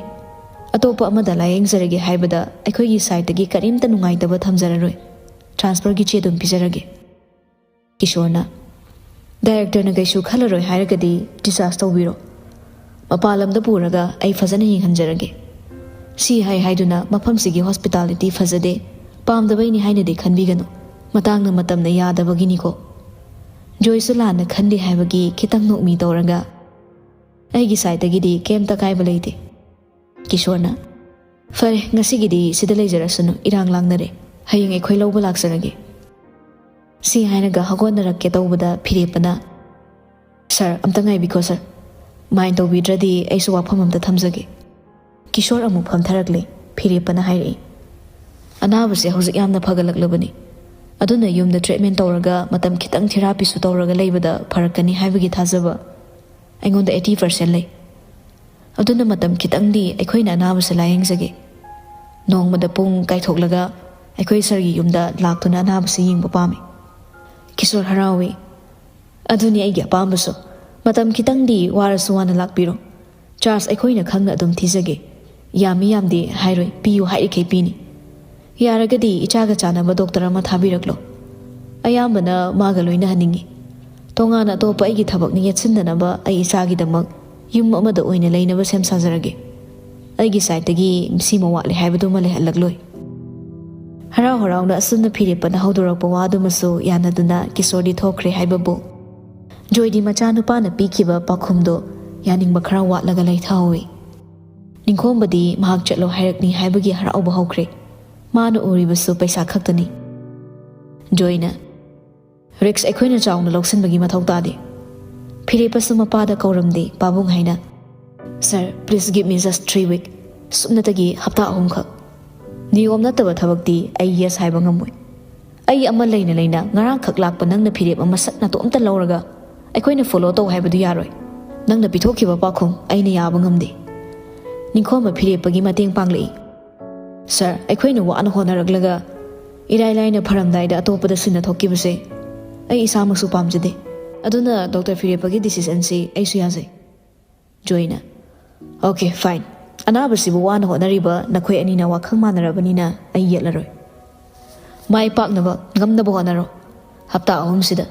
ꯑꯇꯣꯞꯄ ꯑꯃꯗ ꯂꯥꯌꯦꯡꯖꯔꯒꯦ ꯍꯥꯏꯕꯗ ꯑꯩꯈꯣꯏꯒꯤ ꯁꯥꯏꯠꯇꯒꯤ ꯀꯔꯤꯝꯇ ꯅꯨꯡꯉꯥꯏꯇꯕ ꯊꯝꯖꯔꯔꯣꯏ꯫ ꯇ꯭ꯔꯥꯟꯁꯐꯔꯒꯤ ꯆꯦ ꯑꯗꯨꯝ ꯄꯤꯖꯔꯒꯦ꯫ ꯀꯤꯁꯣꯔꯅ, ꯗꯥꯏꯔꯦꯛꯇꯔꯅ ꯀꯩꯁꯨ ꯈꯜꯂꯔꯣꯏ ꯍꯥꯏꯔꯒꯗꯤ ꯗꯤꯁꯆꯥꯔꯖ ꯇꯧꯕꯤꯔꯣ꯫ ꯃꯄꯥꯟ ꯂꯝꯗ ꯄꯨꯔꯒ ꯑꯩ ꯐꯖꯅ ꯌꯦꯡꯍꯟꯖꯔꯒꯦ꯫ ꯁꯤ ꯍꯥꯏ ꯍꯥꯏꯗꯨꯅ ꯃꯐꯝꯁꯤꯒꯤ ꯍꯣꯁꯄꯤꯇꯥꯂꯤꯇꯤ ꯐꯖꯗꯦ, ꯄꯥꯝꯗꯕꯩꯅꯤ ꯍꯥꯏꯅꯗꯤ ꯈꯟꯕꯤꯒꯅꯨ꯫ ꯃꯇꯥꯡꯅ ꯃꯇꯝꯅ ꯌꯥꯗꯕꯒꯤꯅꯤꯀꯣ꯫ ꯖꯣꯏꯁꯨ ꯂꯥꯟꯅ ꯈꯟꯗꯦ ꯍꯥꯏꯕꯒꯤ ꯈꯤꯇꯪ ꯅꯣꯛꯃꯤ ꯇꯧꯔꯒ, ꯑꯩꯒꯤ ꯁꯥꯏꯠꯇꯒꯤꯗꯤ ꯀꯩꯝꯇ ꯀꯥꯏꯕ ꯂꯩꯇꯦ꯫ ꯀꯤꯁꯣꯔꯅ, "ꯐꯔꯦ, ꯉꯁꯤꯒꯤꯗꯤ ꯁꯤꯗ ꯂꯩꯖꯔꯁꯅꯨ, ꯏꯔꯥꯡ ꯂꯥꯡꯅꯔꯦ꯫ ꯍꯌꯦꯡ ꯑꯩꯈꯣꯏ ꯂꯧꯕ ꯂꯥꯛꯆꯔꯒꯦ"꯫ ꯁꯤ ꯍꯥꯏꯔꯒ ꯍꯧꯒꯠꯅꯔꯛꯀꯦ ꯇꯧꯕꯗ ꯐꯤꯔꯦꯞꯄꯅ, "ꯁꯥꯔ, ꯑꯝꯇ ꯉꯥꯏꯕꯤꯈꯣ ꯁꯥꯔ꯫ ꯃꯥꯏꯟ ꯇꯧꯕꯤꯗ꯭ꯔꯗꯤ ꯑꯩꯁꯨ ꯋꯥꯐꯝ ꯑꯝꯇ ꯊꯝꯖꯒꯦ"꯫ ꯀꯤꯁꯣꯔ ꯑꯃꯨꯛ ꯐꯝꯊꯔꯛꯂꯦ꯫ ꯐꯤꯔꯦꯞꯄꯅ ꯍꯥꯏꯔꯛꯏ, "ꯑꯅꯥꯕꯁꯦ ꯍꯧꯖꯤꯛ ꯌꯥꯝꯅ ꯐꯒꯠꯂꯛꯂꯕꯅꯤ꯫ ꯑꯗꯨꯅ ꯌꯨꯝꯗ ꯇ꯭ꯔꯤꯠꯃꯦꯟ ꯇꯧꯔꯒ ꯃꯇꯝ ꯈꯤꯇꯪ ꯊꯦꯔꯥꯄꯤꯁꯨ ꯇꯧꯔꯒ ꯂꯩꯕꯗ ꯐꯔꯛꯀꯅꯤ ꯍꯥꯏꯕꯒꯤ ꯊꯥꯖꯕ ꯑꯩꯉꯣꯟꯗ ꯑꯩꯠꯇꯤ ꯄꯥꯔꯁꯦꯟ ꯂꯩ꯫ ꯑꯗꯨꯅ ꯃꯇꯝ ꯈꯤꯇꯪꯗꯤ ꯑꯩꯈꯣꯏꯅ ꯑꯅꯥꯕꯁꯦ ꯂꯥꯌꯦꯡꯖꯒꯦ꯫ ꯅꯣꯡꯃꯗ ꯄꯨꯡ ꯀꯥꯏꯊꯣꯛꯂꯒ ꯑꯩꯈꯣꯏ ꯁꯥꯔꯒꯤ ꯌꯨꯝꯗ ꯂꯥꯛꯇꯨꯅ ꯑꯅꯥꯕꯁꯦ ꯌꯦꯡꯕ ꯄꯥꯝꯃꯤ"꯫ ꯀꯤꯁꯣꯔ ꯍꯔꯥꯎꯏ꯫ "ꯑꯗꯨꯅꯤ ꯑꯩꯒꯤ ꯑꯄꯥꯝꯕꯁꯨ꯫ ꯃꯇꯝ ꯈꯤꯇꯪꯗꯤ ꯋꯥꯔꯁꯨ ꯋꯥꯅ ꯂꯥꯛꯄꯤꯔꯣ꯫ ꯆꯥꯔꯖ ꯑꯩꯈꯣꯏꯅ ꯈꯪꯅ ꯑꯗꯨꯝ ꯊꯤꯖꯒꯦ꯫ ꯌꯥꯝꯃꯤ ꯌꯥꯝꯗꯦ ꯍꯥꯏꯔꯣꯏ, ꯄꯤꯌꯨ ꯍꯥꯏꯔꯤꯈꯩ ꯄꯤꯅꯤ꯫ ꯌꯥꯔꯒꯗꯤ ꯏꯆꯥꯒ ꯆꯥꯟꯅꯕ ꯗꯣꯛꯇꯔ ꯑꯃ ꯊꯥꯕꯤꯔꯛꯂꯣ꯫ ꯑꯌꯥꯝꯕꯅ ꯃꯥꯒ ꯂꯣꯏꯅꯍꯟꯅꯤꯡꯉꯤ꯫ ꯇꯣꯉꯥꯟꯅ ꯑꯇꯣꯞꯄ ꯑꯩꯒꯤ ꯊꯕꯛꯅ ꯌꯦꯠꯁꯤꯟꯗꯅꯕ ꯑꯩ ꯏꯆꯥꯒꯤꯗꯃꯛ ꯌꯨꯝ ꯑꯃꯗ ꯑꯣꯏꯅ ꯂꯩꯅꯕ ꯁꯦꯝ ꯁꯥꯖꯔꯒꯦ꯫ ꯑꯩꯒꯤ ꯁꯥꯏꯠꯇꯒꯤ ꯁꯤꯃ ꯋꯥꯠꯂꯦ ꯍꯥꯏꯕꯗꯨꯃ ꯂꯩꯍꯜꯂꯛꯂꯣꯏ"꯫ ꯍꯔꯥꯎ ꯍꯔꯥꯎꯅ ꯑꯁꯨꯝꯅ ꯐꯤꯔꯦꯞꯄꯅ ꯍꯧꯗꯣꯔꯛꯄ ꯋꯥꯗꯨꯃꯁꯨ ꯌꯥꯅꯗꯨꯅ ꯀꯤꯁꯣꯔꯗꯤ ꯊꯣꯛꯈ꯭ꯔꯦ ꯍꯥꯏꯕꯕꯨ, ꯖꯣꯏꯗꯤ ꯃꯆꯥꯅꯨꯄꯥꯅ ꯄꯤꯈꯤꯕ ꯄꯥꯎꯈꯨꯝꯗꯣ ꯌꯥꯅꯤꯡꯕ ꯈꯔ ꯋꯥꯠꯂꯒ ꯂꯩꯊꯍꯧꯏ꯫ ꯅꯤꯡꯈꯣꯝꯕꯗꯤ ꯃꯍꯥꯛ ꯆꯠꯂꯣ ꯍꯥꯏꯔꯛꯅꯤ ꯍꯥꯏꯕꯒꯤ ꯍꯔꯥꯎꯕ ꯍꯧꯈ꯭ꯔꯦ꯫ ꯃꯥꯅ ꯎꯔꯤꯕꯁꯨ ꯄꯩꯁꯥ ꯈꯛꯇꯅꯤ꯫ ꯖꯣꯏꯅ, "ꯔꯤꯛꯁ ꯑꯩꯈꯣꯏꯅ ꯆꯥꯎꯅ ꯂꯧꯁꯤꯟꯕꯒꯤ ꯃꯊꯧ ꯇꯥꯗꯦ"꯫ ꯐꯤꯔꯦꯞꯄꯁꯨ ꯃꯄꯥꯗ ꯀꯧꯔꯝꯗꯦ, ꯄꯥꯕꯨꯡ ꯍꯥꯏꯅ, "Sir, please give me just three week꯫ ꯁꯨꯞꯅꯇꯒꯤ ꯍꯞꯇꯥ ꯑꯍꯨꯝꯈꯛ꯫ ꯅꯤꯌꯣꯝ ꯅꯠꯇꯕ ꯊꯕꯛꯇꯤ ꯑꯩ ꯌꯦꯁ ꯍꯥꯏꯕ ꯉꯝꯃꯣꯏ꯫ ꯑꯩ ꯑꯃ ꯂꯩꯅ ꯂꯩꯅ ꯉꯔꯥꯡꯈꯛ ꯂꯥꯛꯄ ꯅꯪꯅ ꯐꯤꯔꯦꯞ ꯑꯃ ꯁꯠ ꯅꯇꯣꯝꯇ ꯂꯧꯔꯒ ꯑꯩꯈꯣꯏꯅ ꯐꯣꯂꯣ ꯇꯧ ꯍꯥꯏꯕꯗꯨ ꯌꯥꯔꯣꯏ꯫ ꯅꯪꯅ ꯄꯤꯊꯣꯛꯈꯤꯕ ꯄꯥꯎꯈꯨꯝ ꯑꯩꯅ ꯌꯥꯕ ꯉꯝꯗꯦ"꯫ ꯅꯤꯡꯈꯣꯝꯕ ꯐꯤꯔꯦꯞꯄꯒꯤ ꯃꯇꯦꯡ ꯄꯥꯡꯂꯛꯏ꯫ "Sir, ꯑꯩꯈꯣꯏꯅ ꯋꯥꯅ ꯍꯣꯠꯅꯔꯛꯂꯒ ꯏꯔꯥꯏ ꯂꯥꯏꯅ ꯐꯔꯝꯗꯥꯏꯗ ꯑꯇꯣꯞꯄꯗ ꯁꯤꯟꯅ ꯊꯣꯛꯈꯤꯕꯁꯦ ꯑꯩ ꯏꯁꯥꯃꯛꯁꯨ ꯄꯥꯝꯖꯗꯦ꯫ ꯑꯗꯨꯅ ꯗꯣꯛꯇꯔ ꯐꯤꯔꯦꯞꯄꯒꯤ ꯗꯤꯁꯤꯖꯟꯁꯤ ꯑꯩꯁꯨ ꯌꯥꯖꯩ"꯫ ꯖꯣꯏꯅ, "Okay, fine꯫ ꯑꯅꯥꯕꯁꯤꯕꯨ ꯋꯥꯅ ꯍꯣꯠꯅꯔꯤꯕ ꯅꯈꯣꯏ ꯑꯅꯤꯅ ꯋꯥꯈꯜ ꯃꯥꯟꯅꯔꯕꯅꯤꯅ ꯑꯩ ꯌꯦꯠꯂꯔꯣꯏ꯫ ꯃꯥꯏ ꯄꯥꯛꯅꯕ ꯉꯝꯅꯕ ꯍꯣꯠꯅꯔꯣ꯫ ꯍꯞꯇꯥ ꯑꯍꯨꯝꯁꯤꯗ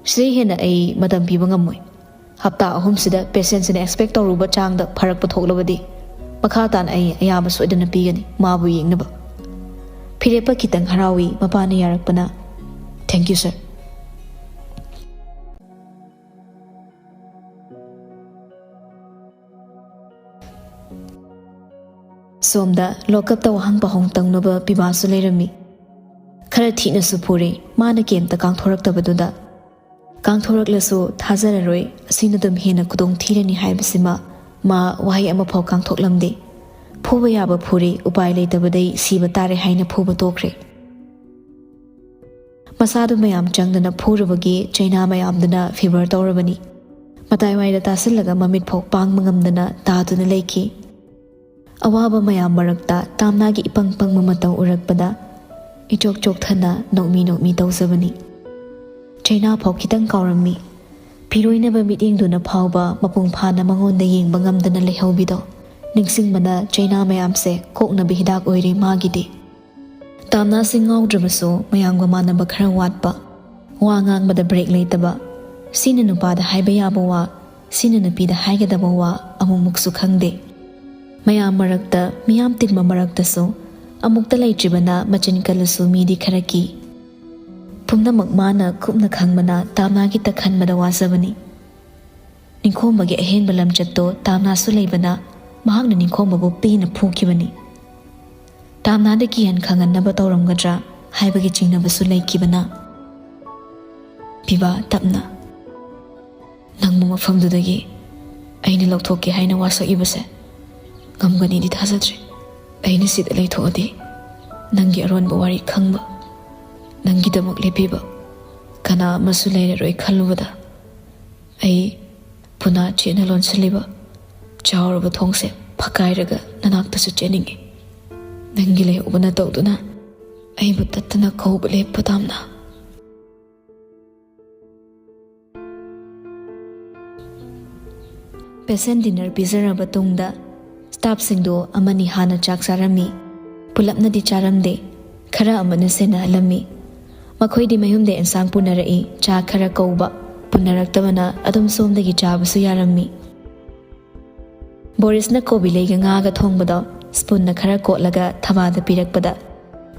ꯁꯤꯗꯩ ꯍꯦꯟꯅ ꯑꯩ ꯃꯇꯝ ꯄꯤꯕ ꯉꯝꯃꯣꯏ꯫ ꯍꯞꯇꯥ ꯑꯍꯨꯝꯁꯤꯗ ꯄꯦꯁꯦꯟꯁꯤꯅ ꯑꯦꯛꯁꯄꯦꯛ ꯇꯧꯔꯨꯕ ꯆꯥꯡꯗ ꯐꯔꯛꯄ ꯊꯣꯛꯂꯕꯗꯤ, ꯃꯈꯥ ꯇꯥꯅ ꯑꯩ ꯑꯌꯥꯕ ꯁꯣꯏꯗꯅ ꯄꯤꯒꯅꯤ ꯃꯥꯕꯨ ꯌꯦꯡꯅꯕ꯫ ꯐꯤꯔꯦꯞꯄ ꯈꯤꯇꯪ ꯍꯔꯥꯎꯏ ꯃꯄꯥꯅ ꯌꯥꯔꯛꯄꯅ꯫ "Thank you, sir." ꯁꯣꯝꯗ ꯂꯣꯀꯞꯇ ꯋꯥꯍꯪ ꯄꯥꯎꯍꯪ ꯇꯧꯅꯕ ꯄꯤꯕꯥꯁꯨ ꯂꯩꯔꯝꯃꯤ꯫ ꯈꯔ ꯊꯤꯅꯁꯨ ꯐꯨꯔꯦ, ꯃꯥꯅ ꯀꯩꯝꯇ ꯀꯥꯡꯊꯣꯔꯛꯇꯕꯗꯨꯗ꯫ ꯀꯥꯡꯊꯣꯔꯛꯂꯁꯨ ꯊꯥꯖꯔꯔꯣꯏ, ꯑꯁꯤꯅ ꯑꯗꯨꯝ ꯍꯦꯟꯅ ꯈꯨꯗꯣꯡ ꯊꯤꯔꯅꯤ ꯍꯥꯏꯕꯁꯤꯃ ꯃꯥ ꯋꯥꯍꯩ ꯑꯃꯐꯥꯎ ꯀꯥꯡꯊꯣꯛꯂꯝꯗꯦ꯫ ꯐꯨꯕ ꯌꯥꯕ ꯐꯨꯔꯦ, ꯎꯄꯥꯏ ꯂꯩꯇꯕꯗꯩ ꯁꯤꯕ ꯇꯥꯔꯦ ꯍꯥꯏꯅ ꯐꯨꯕ ꯇꯣꯛꯈ꯭ꯔꯦ꯫ ꯃꯁꯥꯗꯨ ꯃꯌꯥꯝ ꯆꯪꯗꯅ ꯐꯨꯔꯨꯕꯒꯤ ꯆꯩꯅꯥ ꯃꯌꯥꯝꯗꯨꯅ ꯐꯤꯚꯔ ꯇꯧꯔꯕꯅꯤ꯫ ꯃꯇꯥꯏꯋꯥꯏꯗ ꯇꯥꯁꯤꯜꯂꯒ ꯃꯃꯤꯠ ꯐꯥꯎ ꯄꯥꯡꯕ ꯉꯝꯗꯅ ꯇꯥꯗꯨꯅ ꯂꯩꯈꯤ꯫ ꯑꯋꯥꯕ ꯃꯌꯥꯝ ꯃꯔꯛꯇ ꯇꯥꯝꯅꯥꯒꯤ ꯏꯄꯪ ꯄꯪꯕ ꯃꯇꯧ ꯎꯔꯛꯄꯗ ꯏꯆꯣꯛ ꯆꯣꯛꯊꯅ ꯅꯣꯛꯃꯤ ꯅꯣꯛꯃꯤ ꯇꯧꯖꯕꯅꯤ꯫ ꯆꯩꯅꯥ ꯐꯥꯎ ꯈꯤꯇꯪ ꯀꯥꯎꯔꯝꯃꯤ꯫ ꯐꯤꯔꯣꯏꯅꯕ ꯃꯤꯠꯌꯦꯡꯗꯨꯅ ꯐꯥꯎꯕ ꯃꯄꯨꯡ ꯐꯥꯅ ꯃꯉꯣꯟꯗ ꯌꯦꯡꯕ ꯉꯝꯗꯅ ꯂꯩꯍꯧꯕꯤꯗꯣ ꯅꯤꯡꯁꯤꯡꯕꯅ ꯆꯩꯅꯥ ꯃꯌꯥꯝꯁꯦ ꯀꯣꯛꯅꯕ ꯍꯤꯗꯥꯛ ꯑꯣꯏꯔꯦ ꯃꯥꯒꯤꯗꯤ꯫ ꯇꯥꯝꯅꯥꯁꯤ ꯉꯥꯎꯗ꯭ꯔꯕꯁꯨ ꯃꯌꯥꯝꯒ ꯃꯥꯟꯅꯕ ꯈꯔ ꯋꯥꯠꯄ, ꯋꯥ ꯉꯥꯡꯕꯗ ꯕ꯭ꯔꯦꯛ ꯂꯩꯇꯕ, ꯁꯤꯅ ꯅꯨꯄꯥꯗ ꯍꯥꯏꯕ ꯌꯥꯕ ꯋꯥ, ꯁꯤꯅ ꯅꯨꯄꯤꯗ ꯍꯥꯏꯒꯗꯕ ꯋꯥ ꯑꯃꯨꯛꯃꯨꯛꯁꯨ ꯈꯪꯗꯦ꯫ ꯃꯌꯥꯝ ꯃꯔꯛꯇ, ꯃꯤꯌꯥꯝ ꯇꯤꯟꯕ ꯃꯔꯛꯇꯁꯨ ꯑꯃꯨꯛꯇ ꯂꯩꯇ꯭ꯔꯤꯕꯅ ꯃꯆꯤꯟ ꯀꯜꯂꯁꯨ ꯃꯤꯗꯤ ꯈꯔ ꯀꯤ꯫ ꯄꯨꯝꯅꯃꯛ ꯃꯥꯅ ꯀꯨꯞꯅ ꯈꯪꯕꯅ ꯇꯥꯝꯅꯥꯒꯤꯇ ꯈꯟꯕꯗ ꯋꯥꯖꯕꯅꯤ꯫ ꯅꯤꯡꯈꯣꯝꯕꯒꯤ ꯑꯍꯦꯟꯕ ꯂꯝꯆꯠꯇꯣ ꯇꯥꯝꯅꯥꯁꯨ ꯂꯩꯕꯅ ꯃꯍꯥꯛꯅ ꯅꯤꯡꯈꯣꯝꯕꯕꯨ ꯄꯦꯟꯅ ꯐꯨꯈꯤꯕꯅꯤ꯫ ꯇꯥꯝꯅꯥꯗ ꯀꯤꯍꯟ ꯈꯪꯍꯟꯅꯕ ꯇꯧꯔꯝꯒꯗ꯭ꯔꯥ ꯍꯥꯏꯕꯒꯤ ꯆꯤꯡꯅꯕꯁꯨ ꯂꯩꯈꯤꯕꯅ꯫ ꯄꯤꯕꯥ ꯇꯞꯅ, "ꯅꯪꯕꯨ ꯃꯐꯝꯗꯨꯗꯒꯤ ꯑꯩꯅ ꯂꯧꯊꯣꯛꯀꯦ ꯍꯥꯏꯅ ꯋꯥꯁꯛꯏꯕꯁꯦ ꯉꯝꯒꯅꯤꯗꯤ ꯊꯥꯖꯗ꯭ꯔꯦ꯫ ꯑꯩꯅ ꯁꯤꯗ ꯂꯩꯊꯣꯛꯑꯗꯤ ꯅꯪꯒꯤ ꯑꯔꯣꯟꯕ ꯋꯥꯔꯤ ꯈꯪꯕ, ꯅꯪꯒꯤꯗꯃꯛ ꯂꯦꯞꯄꯤꯕ ꯀꯅꯥ ꯑꯃꯁꯨ ꯂꯩꯔꯔꯣꯏ ꯈꯜꯂꯨꯕꯗ ꯑꯩ ꯄꯨꯅꯥ ꯆꯦꯠꯅ ꯂꯣꯟꯁꯤꯜꯂꯤꯕ ꯆꯥꯎꯔꯕ ꯊꯣꯡꯁꯦ ꯐꯛꯀꯥꯏꯔꯒ ꯅꯅꯥꯛꯇꯁꯨ ꯆꯦꯟꯅꯤꯡꯏ꯫ ꯅꯪꯒꯤ ꯂꯩꯍꯧꯕꯅ ꯇꯧꯗꯨꯅ ꯑꯩꯕꯨ ꯇꯠꯇꯅ ꯀꯧꯕ ꯂꯦꯞꯄꯨ ꯇꯥꯝꯅꯥ꯫" ꯄꯦꯁꯦꯟ ꯗꯤꯅꯔ ꯄꯤꯖꯔꯕ ꯇꯨꯡꯗ ꯁ꯭ꯇꯥꯐꯁꯤꯡꯗꯨ ꯑꯃꯅꯤ ꯍꯥꯟꯅ ꯆꯥꯛ ꯆꯥꯔꯝꯃꯤ꯫ ꯄꯨꯂꯞꯅꯗꯤ ꯆꯥꯔꯝꯗꯦ꯫ ꯈꯔ ꯑꯃꯅ ꯁꯦꯟꯅꯍꯜꯂꯝꯃꯤ꯫ ꯃꯈꯣꯏꯗꯤ ꯃꯌꯨꯝꯗ ꯑꯦꯟꯁꯥꯡ ꯄꯨꯅꯔꯛꯏ꯫ ꯆꯥ ꯈꯔ ꯀꯧꯕ, ꯄꯨꯅꯔꯛꯇꯕꯅ ꯑꯗꯨꯝ ꯁꯣꯝꯗꯒꯤ ꯆꯥꯕꯁꯨ ꯌꯥꯔꯝꯃꯤ꯫ ꯕꯣꯔꯤꯁꯅ ꯀꯣꯕꯤ ꯂꯩꯒ ꯉꯥꯒ ꯊꯣꯡꯕꯗꯣ ꯁ꯭ꯄꯨꯟꯅ ꯈꯔ ꯀꯣꯠꯂꯒ ꯊꯕꯥꯗ ꯄꯤꯔꯛꯄꯗ,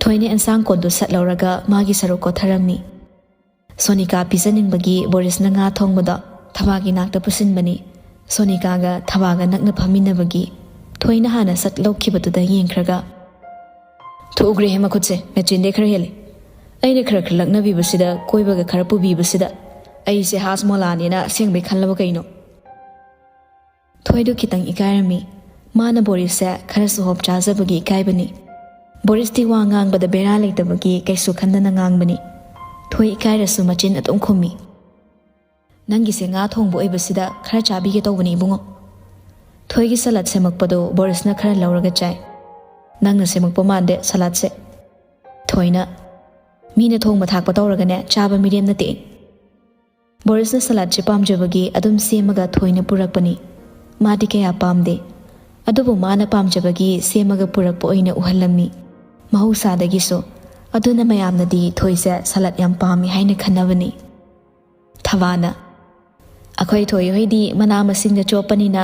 ꯊꯣꯏꯅ ꯑꯦꯟꯁꯥꯡ ꯀꯣꯟꯗꯨ ꯁꯠ ꯂꯧꯔꯒ ꯃꯥꯒꯤ ꯁꯔꯨꯛ ꯀꯣꯠꯊꯔꯝꯃꯤ꯫ ꯁꯣꯅꯤꯀꯥ ꯄꯤꯖꯅꯤꯡꯕꯒꯤ ꯕꯣꯔꯤꯁꯅ ꯉꯥ ꯊꯣꯡꯕꯗꯣ ꯊꯕꯥꯒꯤ ꯅꯥꯛꯇ ꯄꯨꯁꯤꯟꯕꯅꯤ꯫ ꯁꯣꯅꯤꯀꯥꯒ ꯊꯕꯥꯒ ꯅꯛꯅ ꯐꯝꯃꯤꯟꯅꯕꯒꯤ ꯊꯣꯏꯅ ꯍꯥꯟꯅ ꯁꯠ ꯂꯧꯈꯤꯕꯗꯨꯗ ꯌꯦꯡꯈ꯭ꯔꯒ, "ꯊꯣꯛꯎꯈ꯭ꯔꯦꯍꯦ ꯃꯈꯨꯠꯁꯦ, ꯃꯦꯆꯤꯟꯗꯩ ꯈꯔ ꯍꯦꯜꯂꯦ꯫ ꯑꯩꯅ ꯈꯔ ꯈꯔ ꯂꯛꯅꯕꯤꯕꯁꯤꯗ, ꯀꯣꯏꯕꯒ ꯈꯔ ꯄꯨꯕꯤꯕꯁꯤꯗ ꯑꯩꯁꯦ ꯍꯥꯖꯃꯣꯂꯥꯅꯦꯅ ꯑꯁꯦꯡꯕꯩ ꯈꯜꯂꯕ ꯀꯩꯅꯣ?" ꯊꯣꯏꯗꯨ ꯈꯤꯇꯪ ꯏꯀꯥꯏꯔꯝꯃꯤ꯫ ꯃꯥꯅ ꯕꯣꯔꯤꯁꯁꯦ ꯈꯔꯁꯨ ꯍꯣꯞ ꯆꯥꯖꯕꯒꯤ ꯏꯀꯥꯏꯕꯅꯤ꯫ ꯕꯣꯔꯤꯁꯇꯤ ꯋꯥ ꯉꯥꯡꯕꯗ ꯕꯦꯔꯥ ꯂꯩꯇꯕꯒꯤ ꯀꯩꯁꯨ ꯈꯟꯗꯅ ꯉꯥꯡꯕꯅꯤ꯫ ꯊꯣꯏ ꯏꯀꯥꯏꯔꯁꯨ ꯃꯆꯤꯟ ꯑꯗꯨꯝ ꯈꯨꯝꯃꯤ꯫ "ꯅꯪꯒꯤꯁꯦ ꯉꯥ ꯊꯣꯡꯕ ꯑꯣꯏꯕꯁꯤꯗ ꯈꯔ ꯆꯥꯕꯤꯒꯦ ꯇꯧꯕꯅꯤ, ꯏꯕꯨꯡꯉꯣ꯫" ꯊꯣꯏꯒꯤ ꯁꯂꯥꯗ ꯁꯦꯝꯃꯛꯄꯗꯣ ꯕꯣꯔꯤꯁꯅ ꯈꯔ ꯂꯧꯔꯒ ꯆꯥꯏ꯫ "ꯅꯪꯅ ꯁꯦꯝꯃꯛꯄ ꯃꯥꯟꯗꯦ ꯁꯂꯥꯗꯁꯦ꯫" ꯊꯣꯏꯅ, "ꯃꯤꯅ ꯊꯣꯡꯕ ꯊꯥꯛꯄ ꯇꯧꯔꯒꯅꯦ ꯆꯥꯕ ꯃꯤꯔꯦꯝ ꯅꯠꯇꯦ ꯑꯩ꯫" ꯕꯣꯔꯤꯁꯅ ꯁꯂꯥꯗꯁꯦ ꯄꯥꯝꯖꯕꯒꯤ ꯑꯗꯨꯝ ꯁꯦꯝꯃꯒ ꯊꯣꯏꯅ ꯄꯨꯔꯛꯄꯅꯤ꯫ ꯃꯥꯗꯤ ꯀꯌꯥ ꯄꯥꯝꯗꯦ꯫ ꯑꯗꯨꯕꯨ ꯃꯥꯅ ꯄꯥꯝꯖꯕꯒꯤ ꯁꯦꯝꯃꯒ ꯄꯨꯔꯛꯄ ꯑꯣꯏꯅ ꯎꯍꯜꯂꯝꯃꯤ꯫ ꯃꯍꯧꯁꯥꯗꯒꯤꯁꯨ꯫ ꯑꯗꯨꯅ ꯃꯌꯥꯝꯅꯗꯤ ꯊꯣꯏꯁꯦ ꯁꯂꯥꯗ ꯌꯥꯝ ꯄꯥꯝꯃꯤ ꯍꯥꯏꯅ ꯈꯟꯅꯕꯅꯤ꯫ ꯊꯕꯥꯅ, "ꯑꯩꯈꯣꯏ ꯊꯣꯏ ꯍꯣꯏꯗꯤ ꯃꯅꯥ ꯃꯁꯤꯡꯗ ꯆꯣꯞꯄꯅꯤꯅ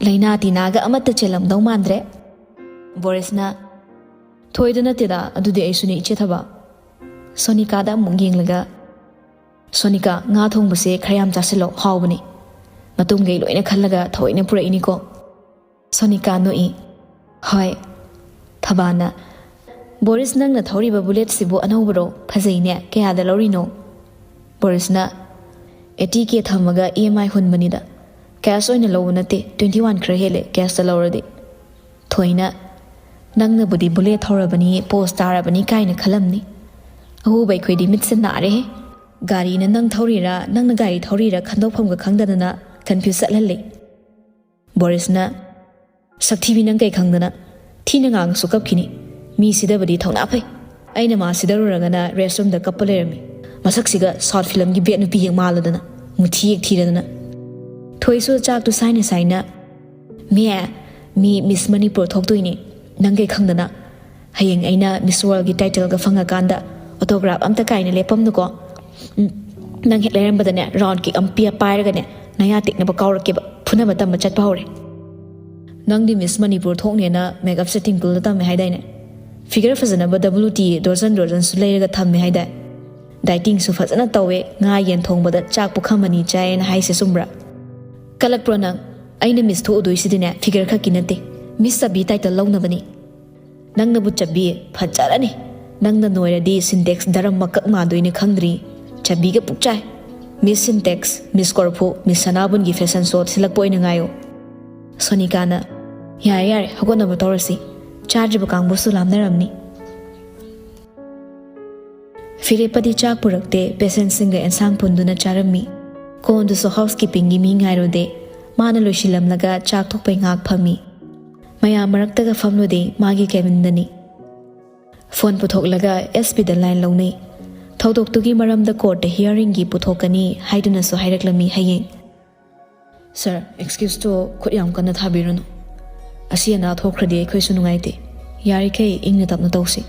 ꯂꯥꯏꯅꯥ ꯇꯤꯟꯅꯥꯒ ꯑꯃꯠꯇ ꯆꯦꯜꯂꯝꯗꯧ ꯃꯥꯟꯗ꯭ꯔꯦ꯫" ꯕꯣꯔꯤꯁꯅ, "ꯊꯣꯏꯗ ꯅꯠꯇꯦꯗ, ꯑꯗꯨꯗꯤ ꯑꯩꯁꯨꯅꯦ, ꯏꯆꯦ ꯊꯕꯥ꯫" ꯁꯣꯅꯤꯀꯥꯗ ꯑꯃꯨꯛ ꯌꯦꯡꯂꯒ, "ꯁꯣꯅꯤꯀꯥ, ꯉꯥ ꯊꯣꯡꯕꯁꯦ ꯈꯔ ꯌꯥꯝ ꯆꯥꯁꯤꯜꯂꯣ, ꯍꯥꯎꯕꯅꯤ꯫ ꯃꯇꯨꯡꯈꯩ ꯂꯣꯏꯅ ꯈꯜꯂꯒ ꯊꯑꯣꯏꯅ ꯄꯨꯔꯛꯏꯅꯤꯀꯣ꯫" ꯁꯣꯅꯤꯀꯥ ꯅꯣꯛꯏ꯫ "ꯍꯣꯏ꯫" ꯊꯕꯥꯅ, "ꯕꯣꯔꯤꯁ, ꯅꯪꯅ ꯊꯧꯔꯤꯕ ꯕꯨꯂꯦꯠꯁꯤꯕꯨ ꯑꯅꯧꯕꯔꯣ? ꯐꯖꯩꯅꯦ꯫ ꯀꯌꯥꯗ ꯂꯧꯔꯤꯅꯣ?" ꯕꯣꯔꯤꯁꯅ, "ꯑꯦꯇꯤ ꯀꯦ ꯊꯝꯃꯒ ꯏ ꯑꯦꯝ ꯑꯥꯏ ꯍꯨꯟꯕꯅꯤꯗ꯫ ꯀꯦꯁ ꯑꯣꯏꯅ ꯂꯧꯕ ꯅꯠꯇꯦ, ꯇ꯭ꯋꯦꯟꯇꯤ ꯋꯥꯟ ꯈꯔ ꯍꯦꯜꯂꯦ ꯀꯦꯁꯇ ꯂꯧꯔꯗꯤ꯫" ꯊꯣꯏꯅ, "ꯅꯪꯅꯕꯨꯗꯤ ꯕꯨꯂꯦꯠ ꯊꯧꯔꯕꯅꯤ, ꯄꯣꯁ ꯇꯥꯔꯕꯅꯤ ꯀꯥꯏꯅ ꯈꯜꯂꯝꯅꯤ꯫ ꯑꯍꯨꯕ ꯑꯩꯈꯣꯏꯗꯤ ꯃꯤꯠꯁꯦ ꯅꯥꯔꯦꯍꯦ꯫ ꯒꯥꯔꯤꯅ ꯅꯪ ꯊꯧꯔꯤꯔꯥ, ꯅꯪꯅ ꯒꯥꯔꯤ ꯊꯧꯔꯤꯔꯥ ꯈꯟꯗꯣꯛꯐꯝꯒ ꯈꯪꯗꯗꯅ ꯀꯟꯐ꯭ꯌꯨꯁ ꯆꯠꯍꯜꯂꯦ꯫" ꯕꯣꯔꯤꯁꯅ, "ꯁꯛꯊꯤꯕꯤ, ꯅꯪ ꯀꯩ ꯈꯪꯗꯅ? ꯊꯤꯅ ꯉꯥꯡꯉꯁꯨ ꯀꯞꯈꯤꯅꯤ꯫ ꯃꯤ ꯁꯤꯗꯕꯗꯤ ꯊꯧꯅꯥ ꯐꯩ꯫ ꯑꯩꯅ ꯃꯥ ꯁꯤꯗꯔꯨꯔꯒꯅ ꯔꯦꯁ ꯔꯨꯝꯗ ꯀꯞꯄ ꯂꯩꯔꯝꯃꯤ꯫ ꯃꯁꯛꯁꯤꯒ ꯁꯥꯎꯠ ꯐꯤꯂꯝꯒꯤ ꯕꯦꯠ ꯅꯨꯄꯤ ꯍꯦꯛ ꯃꯥꯜꯂꯗꯅ, ꯃꯨꯊꯤ ꯍꯦꯛ ꯊꯤꯔꯗꯅ꯫" ꯊꯣꯏꯁꯨ ꯆꯥꯛꯇꯨ ꯁꯥꯏꯅ ꯁꯥꯏꯅ, "ꯃꯦ, ꯃꯤ ꯃꯤꯁ ꯃꯅꯤꯄꯨꯔ ꯊꯣꯛꯇꯣꯏꯅꯦ꯫ ꯅꯪ ꯀꯩ ꯈꯪꯗꯅ? ꯍꯌꯦꯡ ꯑꯩꯅ ꯃꯤꯁ ꯋꯥꯔꯜꯒꯤ ꯇꯥꯏꯇꯜꯒ ꯐꯪꯉꯀꯥꯟꯗ ꯑꯣꯇꯣꯒ꯭ꯔꯥꯐ ꯑꯝꯇ ꯀꯥꯏꯅ ꯂꯦꯞꯄꯝꯅꯨꯀꯣ꯫ ꯎꯝ, ꯅꯪ ꯍꯦꯛ ꯂꯩꯔꯝꯕꯗꯅꯦ, ꯔꯥꯎꯟ ꯀꯤꯛ ꯑꯃ ꯄꯤꯌ ꯄꯥꯏꯔꯒꯅꯦ, ꯅꯌꯥ ꯇꯦꯛꯅꯕ ꯀꯥꯎꯔꯛꯀꯦꯕ꯫ ꯐꯨꯅꯕ ꯇꯝꯕ ꯆꯠꯄ ꯍꯧꯔꯦ꯫ ꯅꯪꯗꯤ ꯃꯤꯁ ꯃꯅꯤꯄꯨꯔ ꯊꯣꯛꯅꯦꯅ ꯃꯦꯀꯞꯁꯦ ꯇꯤꯡꯀꯨꯜꯗ ꯇꯝꯃꯦ ꯍꯥꯏꯗꯥꯏꯅꯦ? ꯐꯤꯒꯔ ꯐꯖꯅꯕ ꯗꯕꯜꯌꯨ ꯇꯤ ꯗꯣꯖꯟ ꯗꯣꯖꯟꯁꯨ ꯂꯩꯔꯒ ꯊꯝꯃꯦ ꯍꯥꯏꯗꯥꯏ? ꯗꯥꯏꯇꯤꯡꯁꯨ ꯐꯖꯅ ꯇꯧꯋꯦ, ꯉꯥ ꯌꯦꯟ ꯊꯣꯡꯕꯗ ꯆꯥꯛ ꯄꯨꯈꯝ ꯑꯅꯤ ꯆꯥꯏꯌꯦꯅ ꯍꯥꯏꯁꯦ ꯆꯨꯝꯕ꯭ꯔꯥ? ꯀꯜꯂꯛꯄ꯭ꯔꯣ ꯅꯪ? ꯑꯩꯅ ꯃꯤꯁ ꯊꯣꯛꯎꯗꯣꯏꯁꯤꯗꯤꯅꯦ, ꯐꯤꯒꯔ ꯈꯛꯀꯤ ꯅꯠꯇꯦ, ꯃꯤꯁ ꯆꯕꯤ ꯇꯥꯏꯇꯜ ꯂꯧꯅꯕꯅꯤ꯫ ꯅꯪꯅꯕꯨ ꯆꯕꯤ ꯐꯖꯔꯅꯤ꯫ ꯅꯪꯅ ꯅꯣꯏꯔꯗꯤ ꯁꯤꯟꯇꯦꯛꯁ ꯗꯔꯝ ꯃꯀꯛ ꯃꯥꯟꯗꯣꯏꯅꯤ ꯈꯪꯗ꯭ꯔꯤ꯫ ꯆꯕꯤꯒ ꯄꯨꯛꯆꯥꯏ꯫ ꯃꯤꯁ ꯁꯤꯟꯇꯦꯛꯁ, ꯃꯤꯁ ꯀꯣꯔꯐꯨ, ꯃꯤꯁ ꯁꯅꯥꯕꯨꯟꯒꯤ ꯐꯦꯁꯟ ꯁꯣ ꯊꯤꯜꯂꯛꯄ ꯑꯣꯏꯅ ꯉꯥꯏꯌꯨ꯫ ꯁꯣꯅꯤꯀꯥꯅ, "ꯌꯥꯔꯦ ꯌꯥꯔꯦ, ꯍꯧꯒꯠꯅꯕ ꯇꯧꯔꯁꯤ꯫ ꯆꯥꯗ꯭ꯔꯤꯕ ꯀꯥꯡꯕꯨꯁꯨ ꯂꯥꯝꯅꯔꯝꯅꯤ꯫" ꯐꯤꯔꯦꯞꯄꯗꯤ ꯆꯥꯛ ꯄꯨꯔꯛꯇꯦ, ꯄꯦꯁꯦꯟꯁꯤꯡꯒ ꯑꯦꯟꯁꯥꯡ ꯄꯨꯟꯗꯨꯅ ꯆꯥꯔꯝꯃꯤ꯫ ꯀꯣꯟꯗꯨꯁꯨ ꯍꯥꯎꯁ ꯀꯤꯄꯤꯡꯒꯤ ꯃꯤ ꯉꯥꯏꯔꯨꯗꯦ꯫ ꯃꯥꯅ ꯂꯣꯏꯁꯤꯜꯂꯝꯂꯒ ꯆꯥꯛ ꯊꯣꯛꯄꯩ ꯉꯥꯏꯍꯥꯛ ꯐꯝꯃꯤ꯫ ꯃꯌꯥꯝ ꯃꯔꯛꯇꯒ ꯐꯝꯂꯨꯗꯦ, ꯃꯥꯒꯤ ꯀꯦꯕꯤꯟꯗꯅꯤ꯫ ꯐꯣꯟ ꯄꯨꯊꯣꯛꯂꯒ ꯑꯦꯁ ꯄꯤꯗ ꯂꯥꯏꯟ ꯂꯧꯅꯩ꯫ ꯊꯧꯗꯣꯛꯇꯨꯒꯤ ꯃꯔꯝꯗ ꯀꯣꯔꯠꯇ ꯍꯤꯌꯥꯔꯤꯡꯒꯤ ꯄꯨꯊꯣꯛꯀꯅꯤ ꯍꯥꯏꯗꯨꯅꯁꯨ ꯍꯥꯏꯔꯛꯂꯝꯃꯤ ꯍꯌꯦꯡ꯫ "ꯁꯥꯔ, ꯑꯦꯛꯁꯀ꯭ꯌꯨꯁꯇꯣ ꯈꯨꯠ ꯌꯥꯝ ꯀꯟꯅ ꯊꯥꯕꯤꯔꯨꯅꯨ꯫ ꯑꯁꯤ ꯑꯅꯥ ꯊꯣꯛꯈ꯭ꯔꯗꯤ ꯑꯩꯈꯣꯏꯁꯨ ꯅꯨꯡꯉꯥꯏꯇꯦ꯫ ꯌꯥꯔꯤꯈꯩ ꯏꯪꯅ ꯇꯞꯅ ꯇꯧꯁꯤ꯫"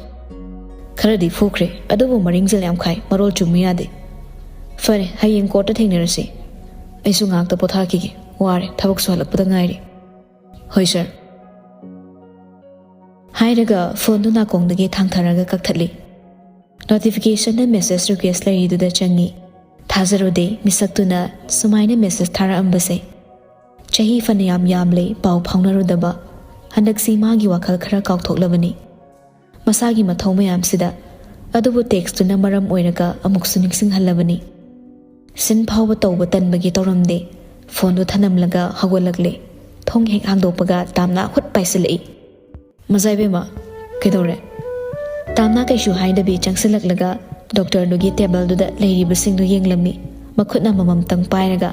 "ꯈꯔꯗꯤ ꯐꯨꯈ꯭ꯔꯦ, ꯑꯗꯨꯕꯨ ꯃꯔꯤꯡꯖꯦꯜ ꯌꯥꯝ ꯈꯥꯏ, ꯃꯔꯣꯜ ꯆꯨꯝꯃꯨ ꯌꯥꯗꯦ꯫" "ꯐꯔꯦ, ꯍꯌꯦꯡ ꯀꯣꯔꯠꯇ ꯊꯦꯡꯅꯔꯁꯤ꯫ ꯑꯩꯁꯨ ꯉꯥꯏꯍꯥꯛꯇ ꯄꯣꯊꯥꯈꯤꯒꯦ, ꯋꯥꯔꯦ, ꯊꯕꯛꯁꯨ ꯍꯜꯂꯛꯄꯗ ꯉꯥꯏꯔꯤ꯫" "ꯍꯣꯏ ꯁꯥꯔ꯫" ꯍꯥꯏꯔꯒ ꯐꯣꯟꯗꯨ ꯅꯥꯀꯣꯡꯗꯒꯤ ꯊꯥꯡꯊꯔꯒ ꯀꯛꯊꯠꯂꯤ꯫ ꯅꯣꯇꯤꯐꯤꯀꯦꯁꯟꯗ ꯃꯦꯁꯦꯖ ꯔꯤꯀ꯭ꯋꯦꯁ ꯂꯩꯔꯤꯗꯨꯗ ꯆꯪꯉꯤ꯫ ꯊꯥꯖꯔꯨꯗꯦ ꯃꯤꯁꯛꯇꯨꯅ ꯁꯨꯃꯥꯏꯅ ꯃꯦꯁꯦꯖ ꯊꯥꯔꯛꯑꯝꯕꯁꯦ꯫ ꯆꯍꯤ ꯐꯅꯌꯥꯝ ꯌꯥꯝꯂꯦ ꯄꯥꯎ ꯐꯥꯎꯅꯔꯨꯗꯕ꯫ ꯍꯟꯗꯛꯁꯤ ꯃꯥꯒꯤ ꯋꯥꯈꯜ ꯈꯔ ꯀꯥꯎꯊꯣꯛꯂꯕꯅꯤ꯫ ꯃꯁꯥꯒꯤ ꯃꯊꯧ ꯃꯌꯥꯝꯁꯤꯗ꯫ ꯑꯗꯨꯕꯨ ꯇꯦꯛꯁꯇꯨꯅ ꯃꯔꯝ ꯑꯣꯏꯔꯒ ꯑꯃꯨꯛꯁꯨ ꯅꯤꯡꯁꯤꯡꯍꯜꯂꯕꯅꯤ꯫ ꯁꯤꯟ ꯐꯥꯎꯕ ꯇꯧꯕ ꯇꯟꯕꯒꯤ ꯇꯧꯔꯝꯗꯦ꯫ ꯐꯣꯟꯗꯨ ꯊꯅꯝꯂꯒ ꯍꯧꯒꯠꯂꯛꯂꯦ꯫ ꯊꯣꯡ ꯍꯦꯛ ꯍꯥꯡꯗꯣꯛꯄꯒ ꯇꯥꯝꯅꯥ ꯍꯨꯠ ꯄꯥꯏꯁꯤꯜꯂꯛꯏ꯫ "ꯃꯖꯥ ꯏꯕꯦꯝꯃ, ꯀꯩꯗꯧꯔꯦ?" ꯇꯥꯝꯅꯥ ꯀꯩꯁꯨ ꯍꯥꯏꯗꯕꯤ ꯆꯪꯁꯤꯜꯂꯛꯂꯒ ꯗꯣꯛꯇꯔꯗꯨꯒꯤ ꯇꯦꯕꯜꯗꯨꯗ ꯂꯩꯔꯤꯕꯁꯤꯡꯗꯨ ꯌꯦꯡꯂꯝꯃꯤ, ꯃꯈꯨꯠꯅ ꯑꯃꯃꯝꯇꯪ ꯄꯥꯏꯔꯒ꯫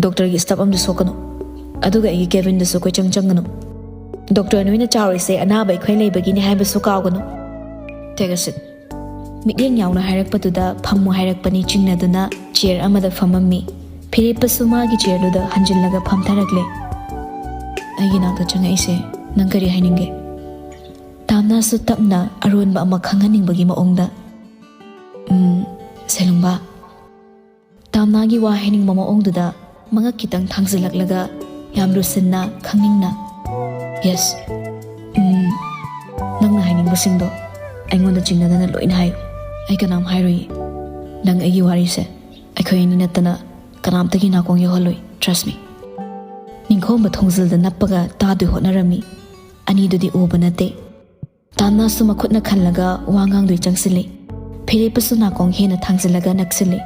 "ꯗꯣꯛꯇꯔꯒꯤ ꯁ꯭ꯇꯥꯐ ꯑꯃꯗ ꯁꯣꯛꯀꯅꯨ, ꯑꯗꯨꯒ ꯑꯩꯒꯤ ꯀꯦꯕꯤꯟꯗꯁꯨ ꯀꯣꯏꯆꯪ ꯆꯪꯒꯅꯨ꯫ ꯗꯣꯛꯇꯔ ꯅꯣꯏꯅ ꯆꯥꯎꯔꯤꯁꯦ ꯑꯅꯥꯕ ꯑꯩꯈꯣꯏ ꯂꯩꯕꯒꯤꯅꯤ ꯍꯥꯏꯕꯁꯨ ꯀꯥꯎꯒꯅꯨ꯫ Take a seat꯫" ꯃꯤꯠꯌꯦꯡ ꯌꯥꯎꯅ ꯍꯥꯏꯔꯛꯄꯗꯨꯗ ꯐꯝꯃꯨ ꯍꯥꯏꯔꯛꯄꯅꯤ ꯆꯤꯡꯅꯗꯨꯅ ꯆꯤꯌꯔ ꯑꯃꯗ ꯐꯝꯃꯝꯃꯤ꯫ ꯐꯤꯔꯦꯞꯄꯁꯨ ꯃꯥꯒꯤ ꯆꯤꯌꯔꯗꯨꯗ ꯍꯟꯖꯤꯜꯂꯒ ꯐꯝꯊꯔꯛꯂꯦ꯫ "ꯑꯩꯒꯤ ꯅꯥꯛꯇ ꯆꯪꯉꯛꯏꯁꯦ ꯅꯪ ꯀꯔꯤ ꯍꯥꯏꯅꯤꯡꯒꯦ?" ꯇꯥꯝꯅꯥꯁꯨ ꯇꯞꯅ ꯑꯔꯣꯟꯕ ꯑꯃ ꯈꯪꯍꯟꯅꯤꯡꯕꯒꯤ ꯃꯑꯣꯡꯗ꯫ ꯇꯥꯝꯅꯥꯒꯤ ꯋꯥ ꯍꯥꯏꯅꯤꯡꯕ ꯃꯑꯣꯡꯗꯨꯗ ꯃꯉꯛ ꯈꯤꯇꯪ ꯊꯥꯡꯖꯤꯜꯂꯛꯂꯒ ꯌꯥꯝ ꯂꯨꯁꯤꯟꯅ, ꯈꯪꯅꯤꯡꯅ, "ꯌꯦꯁ, ꯎꯝ, ꯅꯪꯅ ꯍꯥꯏꯅꯤꯡꯕꯁꯤꯡꯗꯣ ꯑꯩꯉꯣꯟꯗ ꯆꯤꯡꯅꯗꯅ ꯂꯣꯏꯅ ꯍꯥꯏꯌꯨ꯫ ꯑꯩ ꯀꯅꯥꯝ ꯍꯥꯏꯔꯣꯏꯌꯦ꯫ ꯅꯪ ꯑꯩꯒꯤ ꯋꯥꯔꯤꯁꯦ ꯑꯩꯈꯣꯏ ꯑꯅꯤ ꯅꯠꯇꯅ ꯀꯅꯥꯝꯇꯒꯤ ꯅꯥꯀꯣꯡ ꯌꯧꯍꯜꯂꯣꯏ, trust me꯫ ꯅꯤꯡꯈꯣꯝꯕ ꯊꯣꯡꯖꯤꯜꯗ ꯅꯞꯄꯒ ꯇꯥꯗꯣꯏ ꯍꯣꯠꯅꯔꯝꯃꯤ꯫ ꯑꯅꯤꯗꯨꯗꯤ ꯎꯕ ꯅꯠꯇꯦ꯫ ꯇꯥꯝꯅꯥꯁꯨ ꯃꯈꯨꯠꯅ ꯈꯜꯂꯒ ꯋꯥ ꯉꯥꯡꯗꯣꯏ ꯆꯪꯁꯤꯜꯂꯤ꯫ ꯐꯤꯔꯦꯞꯄꯁꯨ ꯅꯥꯀꯣꯡ ꯍꯦꯟꯅ ꯊꯥꯡꯖꯤꯜꯂꯒ ꯅꯛꯁꯤꯜꯂꯤ꯫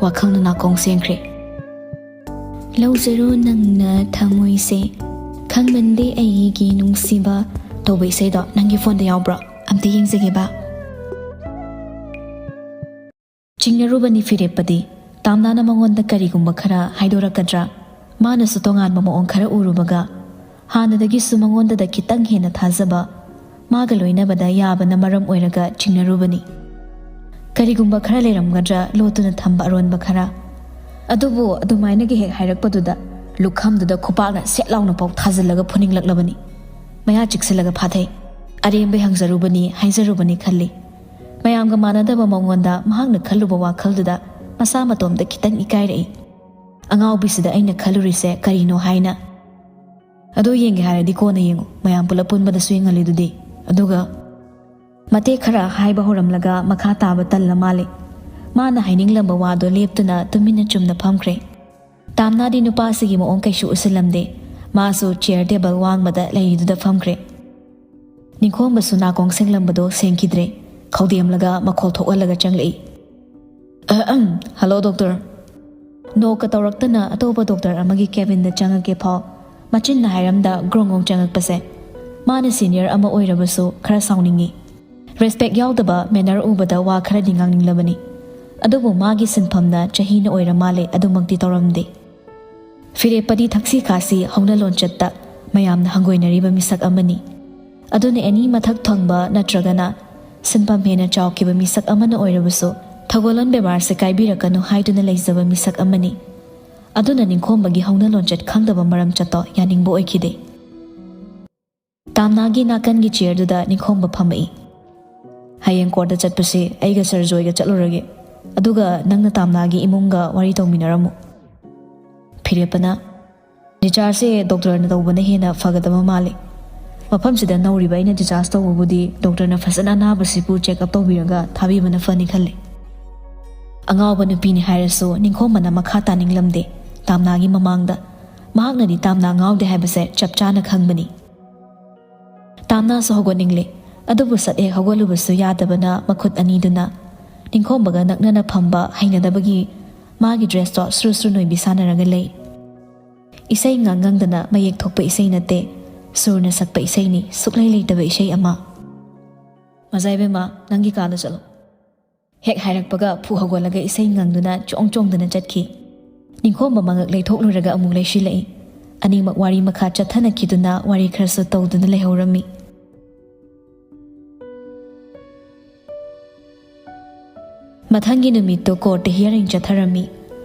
ꯋꯥꯈꯜꯅ ꯅꯥꯀꯣꯡ ꯁꯦꯡꯈ꯭ꯔꯦ꯫ "ꯂꯧꯖꯔꯣ ꯅꯪꯅ ꯊꯃꯣꯏꯁꯦ, ꯈꯪꯃꯟꯗꯦ ꯑꯩꯒꯤ ꯅꯨꯡꯁꯤꯕ" ꯇꯧꯕ ꯏꯁꯩꯗꯣ ꯅꯪꯒꯤ ꯐꯣꯟꯗ ꯌꯥꯎꯕ꯭ꯔꯣ? ꯑꯝꯇ ꯌꯦꯡꯖꯒꯦꯕ꯫ ꯆꯤꯡꯅꯔꯨꯕꯅꯤ ꯐꯤꯔꯦꯞꯄꯗꯤ꯫ ꯇꯥꯝꯅꯥꯅ ꯃꯉꯣꯟꯗ ꯀꯔꯤꯒꯨꯝꯕ ꯈꯔ ꯍꯥꯏꯗꯣꯔꯛꯀꯗ꯭ꯔꯥ? ꯃꯥꯅꯁꯨ ꯇꯣꯉꯥꯟꯕ ꯃꯑꯣꯡ ꯈꯔ ꯎꯔꯨꯕꯒ, ꯍꯥꯟꯅꯗꯒꯤꯁꯨ ꯃꯉꯣꯟꯗꯗ ꯈꯤꯇꯪ ꯍꯦꯟꯅ ꯊꯥꯖꯕ, ꯃꯥꯒ ꯂꯣꯏꯅꯕꯗ ꯌꯥꯕꯅ ꯃꯔꯝ ꯑꯣꯏꯔꯒ ꯆꯤꯡꯅꯔꯨꯕꯅꯤ꯫ ꯀꯔꯤꯒꯨꯝꯕ ꯈꯔ ꯂꯩꯔꯝꯒꯗ꯭ꯔꯥ ꯂꯣꯠꯇꯨꯅ ꯊꯝꯕ ꯑꯔꯣꯟꯕ ꯈꯔ? ꯑꯗꯨꯕꯨ ꯑꯗꯨꯃꯥꯏꯅꯒ ꯍꯦꯛ ꯍꯥꯏꯔꯛꯄꯗꯨꯗ ꯂꯨꯈꯝꯗꯨꯗ ꯈꯨꯄꯥꯛꯅ ꯁꯦꯠ ꯂꯥꯎꯅ ꯄꯥꯎ ꯊꯥꯖꯤꯜꯂꯒ ꯐꯨꯅꯤꯡꯂꯛꯂꯕꯅꯤ꯫ ꯃꯌꯥ ꯆꯤꯛꯁꯤꯜꯂꯒ ꯐꯥꯊꯩ꯫ ꯑꯔꯦꯝꯕꯩ ꯍꯪꯖꯔꯨꯕꯅꯤ, ꯍꯥꯏꯖꯔꯨꯕꯅꯤ ꯈꯜꯂꯤ꯫ ꯃꯌꯥꯝꯒ ꯃꯥꯟꯅꯗꯕ ꯃꯉꯣꯟꯗ ꯃꯍꯥꯛꯅ ꯈꯜꯂꯨꯕ ꯋꯥꯈꯜꯗꯨꯗ ꯃꯁꯥ ꯃꯇꯣꯝꯇ ꯈꯤꯇꯪ ꯏꯀꯥꯏꯔꯛꯏ꯫ "ꯑꯉꯥꯎꯕꯤꯁꯤꯗ ꯑꯩꯅ ꯈꯜꯂꯨꯔꯤꯁꯦ ꯀꯔꯤꯅꯣ ꯍꯥꯏꯅ?" "ꯑꯗꯣ ꯌꯦꯡꯒꯦ ꯍꯥꯏꯔꯗꯤ ꯀꯣꯟꯅ ꯌꯦꯡꯉꯨ, ꯃꯌꯥꯝ ꯄꯨꯂꯞ ꯄꯨꯟꯕꯗꯁꯨ ꯌꯦꯡꯍꯜꯂꯤꯗꯨꯗꯤ꯫ ꯑꯗꯨꯒ" ꯃꯇꯦꯛ ꯈꯔ ꯍꯥꯏꯕ ꯍꯧꯔꯝꯂꯒ ꯃꯈꯥ ꯇꯥꯕ ꯇꯜꯂ ꯃꯥꯜꯂꯦ꯫ ꯃꯥꯅ ꯍꯥꯏꯅꯤꯡꯂꯝꯕ ꯋꯥꯗꯣ ꯂꯦꯞꯇꯨꯅ ꯇꯨꯃꯤꯟꯅ ꯆꯨꯝꯅ ꯐꯝꯈ꯭ꯔꯦ꯫ ꯇꯥꯝꯅꯥꯗꯤ ꯅꯨꯄꯥꯁꯤꯒꯤ ꯃꯑꯣꯡ ꯀꯩꯁꯨ ꯎꯁꯤꯜꯂꯝꯗꯦ꯫ ꯃꯥꯁꯨ ꯆꯤꯌꯔ ꯇꯦꯕꯜ ꯋꯥꯡꯃꯗ ꯂꯩꯔꯤꯗꯨꯗ ꯐꯝꯈ꯭ꯔꯦ꯫ ꯅꯤꯡꯈꯣꯝꯕꯁꯨ ꯅꯥꯀꯣꯡ ꯁꯦꯡꯂꯝꯕꯗꯣ ꯁꯦꯡꯈꯤꯗ꯭ꯔꯦ꯫ ꯈꯧꯗꯦꯝꯂꯒ ꯃꯈꯣꯜ ꯊꯣꯛꯍꯜꯂꯒ ꯆꯪꯂꯛꯏ꯫ "ꯑꯍꯝ, ꯍꯜꯂꯣ ꯗꯣꯛꯇꯔ꯫" ꯅꯣꯛꯀ ꯇꯧꯔꯛꯇꯅ ꯑꯇꯣꯞꯄ ꯗꯣꯛꯇꯔ ꯑꯃꯒꯤ ꯀꯦꯕꯤꯟꯗ ꯆꯪꯉꯛꯀꯦ ꯐꯥꯎ ꯃꯆꯤꯟꯅ ꯍꯥꯏꯔꯝꯗ ꯒ꯭ꯔꯣꯡ ꯒ꯭ꯔꯣꯡ ꯆꯪꯉꯛꯄꯁꯦ꯫ ꯃꯥꯅ ꯁꯤꯅꯤꯌꯔ ꯑꯃ ꯑꯣꯏꯔꯕꯁꯨ ꯈꯔ ꯁꯥꯎꯅꯤꯡꯉꯤ꯫ ꯔꯦꯁꯄꯦꯛ ꯌꯥꯎꯗꯕ ꯃꯦꯅꯔ ꯎꯕꯗ ꯋꯥ ꯈꯔꯗꯤ ꯉꯥꯡꯅꯤꯡꯂꯕꯅꯤ꯫ ꯑꯗꯨꯕꯨ ꯃꯥꯒꯤ ꯁꯤꯟꯐꯝꯅ ꯆꯍꯤꯅ ꯑꯣꯏꯔ ꯃꯥꯜꯂꯦ ꯑꯗꯨꯃꯛꯇꯤ ꯇꯧꯔꯝꯗꯦ꯫ ꯐꯤꯔꯦꯞꯄꯗꯤ ꯊꯛꯁꯤ ꯈꯥꯁꯤ ꯍꯧꯅ ꯂꯣꯟꯆꯠꯇ ꯃꯌꯥꯝꯅ ꯍꯪꯒꯣꯏꯅꯔꯤꯕ ꯃꯤꯁꯛ ꯑꯃꯅꯤ꯫ ꯑꯗꯨꯅ ꯑꯦꯅꯤ ꯃꯊꯛ ꯊꯣꯡꯕ ꯅꯠꯇ꯭ꯔꯒꯅ ꯁꯤꯟꯐꯝ ꯍꯦꯟꯅ ꯆꯥꯎꯈꯤꯕ ꯃꯤꯁꯛ ꯑꯃꯅ ꯑꯣꯏꯔꯕꯁꯨ ꯊꯧꯒꯜꯂꯣꯟ ꯕꯦꯕꯥꯔꯁꯦ ꯀꯥꯏꯕꯤꯔꯛꯀꯅꯨ ꯍꯥꯏꯗꯨꯅ ꯂꯩꯖꯕ ꯃꯤꯁꯛ ꯑꯃꯅꯤ꯫ ꯑꯗꯨꯅ ꯅꯤꯡꯈꯣꯝꯕꯒꯤ ꯍꯧꯅ ꯂꯣꯟꯆꯠ ꯈꯪꯗꯕ ꯃꯔꯝ ꯆꯠꯇꯣ ꯌꯥꯅꯤꯡꯕ ꯑꯣꯏꯈꯤꯗꯦ꯫ ꯇꯥꯝꯅꯥꯒꯤ ꯅꯥꯀꯟꯒꯤ ꯆꯤꯌꯔꯗꯨꯗ ꯅꯤꯡꯈꯣꯝꯕ ꯐꯝꯃꯛꯏ꯫ "ꯍꯌꯦꯡ ꯀꯣꯔꯠꯇ ꯆꯠꯄꯁꯤ ꯑꯩꯒ ꯁꯔ ꯖꯣꯏꯒ ꯆꯠꯂꯨꯔꯒꯦ꯫ ꯑꯗꯨꯒ ꯅꯪꯅ ꯇꯥꯝꯅꯥꯒꯤ ꯏꯃꯨꯡꯒ ꯋꯥꯔꯤ ꯇꯧꯃꯤꯟꯅꯔꯝꯃꯨ꯫ ꯐꯤꯔꯦꯞꯄꯅ, "ꯗꯤꯆꯥꯔꯖꯁꯦ ꯗꯣꯛꯇꯔꯅ ꯇꯧꯕꯅ ꯍꯦꯟꯅ ꯐꯒꯗꯕ ꯃꯥꯜꯂꯤ꯫ ꯃꯐꯝꯁꯤꯗ ꯅꯧꯔꯤꯕ ꯑꯩꯅ ꯗꯤꯆꯥꯔꯖ ꯇꯧꯕꯕꯨꯗꯤ ꯗꯣꯛꯇꯔꯅ ꯐꯖꯅ ꯑꯅꯥꯕꯁꯤꯕꯨ ꯆꯦꯛ ꯑꯞ ꯇꯧꯕꯤꯔꯒ ꯊꯥꯕꯤꯕꯅ ꯐꯅꯤ ꯈꯜꯂꯤ꯫" ꯑꯉꯥꯎꯕ ꯅꯨꯄꯤꯅꯤ ꯍꯥꯏꯔꯁꯨ ꯅꯤꯡꯈꯣꯝꯕꯅ ꯃꯈꯥ ꯇꯥꯅꯤꯡꯂꯝꯗꯦ꯫ ꯇꯥꯝꯅꯥꯒꯤ ꯃꯃꯥꯡꯗ ꯃꯍꯥꯛꯅꯗꯤ ꯇꯥꯝꯅꯥ ꯉꯥꯎꯗꯦ ꯍꯥꯏꯕꯁꯦ ꯆꯞ ꯆꯥꯅ ꯈꯪꯕꯅꯤ꯫ ꯇꯥꯝꯅꯥꯁꯨ ꯍꯧꯒꯠꯅꯤꯡꯂꯦ, ꯑꯗꯨꯕꯨ ꯁꯠ ꯍꯦꯛ ꯍꯧꯒꯠꯂꯨꯕꯁꯨ ꯌꯥꯗꯕꯅ ꯃꯈꯨꯠ ꯑꯅꯤꯗꯨꯅ ꯅꯤꯡꯈꯣꯝꯕꯒ ꯅꯛꯅꯅ ꯐꯝꯕ ꯍꯩꯅꯗꯕꯒꯤ ꯃꯥꯒꯤ ꯗ꯭ꯔꯦꯁꯇꯣ ꯁ꯭ꯔꯨ ꯁ꯭ꯔꯨ ꯅꯣꯏꯕꯤ ꯁꯥꯟꯅꯔꯒ ꯂꯩ꯫ ꯏꯁꯩ ꯉꯥꯡ ꯉꯪꯗꯅ ꯃꯌꯦꯛ ꯊꯣꯛꯄ ꯏꯁꯩ ꯅꯠꯇꯦ, ꯁꯨꯔꯅ ꯁꯛꯄ ꯏꯁꯩꯅꯤ, ꯁꯨꯛꯂꯩ ꯂꯩꯇꯕ ꯏꯁꯩ ꯑꯃ꯫ "ꯃꯖꯥ ꯏꯕꯦꯝꯃ, ꯅꯪꯒꯤ ꯀꯥꯗ ꯆꯠꯂꯣ꯫" ꯍꯦꯛ ꯍꯥꯏꯔꯛꯄꯒ ꯐꯨ ꯍꯧꯒꯠꯂꯒ ꯏꯁꯩ ꯉꯪꯗꯨꯅ ꯆꯣꯡ ꯆꯣꯡꯗꯨꯅ ꯆꯠꯈꯤ꯫ ꯅꯤꯡꯈꯣꯝꯕ ꯃꯉꯛ ꯂꯩꯊꯣꯛꯂꯨꯔꯒ ꯑꯃꯨꯛ ꯂꯩꯁꯤꯜꯂꯛꯏ꯫ ꯑꯅꯤꯃꯛ ꯋꯥꯔꯤ ꯃꯈꯥ ꯆꯠꯊꯅꯈꯤꯗꯨꯅ ꯋꯥꯔꯤ ꯈꯔꯁꯨ ꯇꯧꯗꯨꯅ ꯂꯩꯍꯧꯔꯝꯃꯤ꯫ ꯃꯊꯪꯒꯤ ꯅꯨꯃꯤꯠꯇꯨ ꯀꯣꯔꯠꯇ ꯍꯤꯌꯔꯤꯡ ꯆꯠꯊꯔꯝꯃꯤ꯫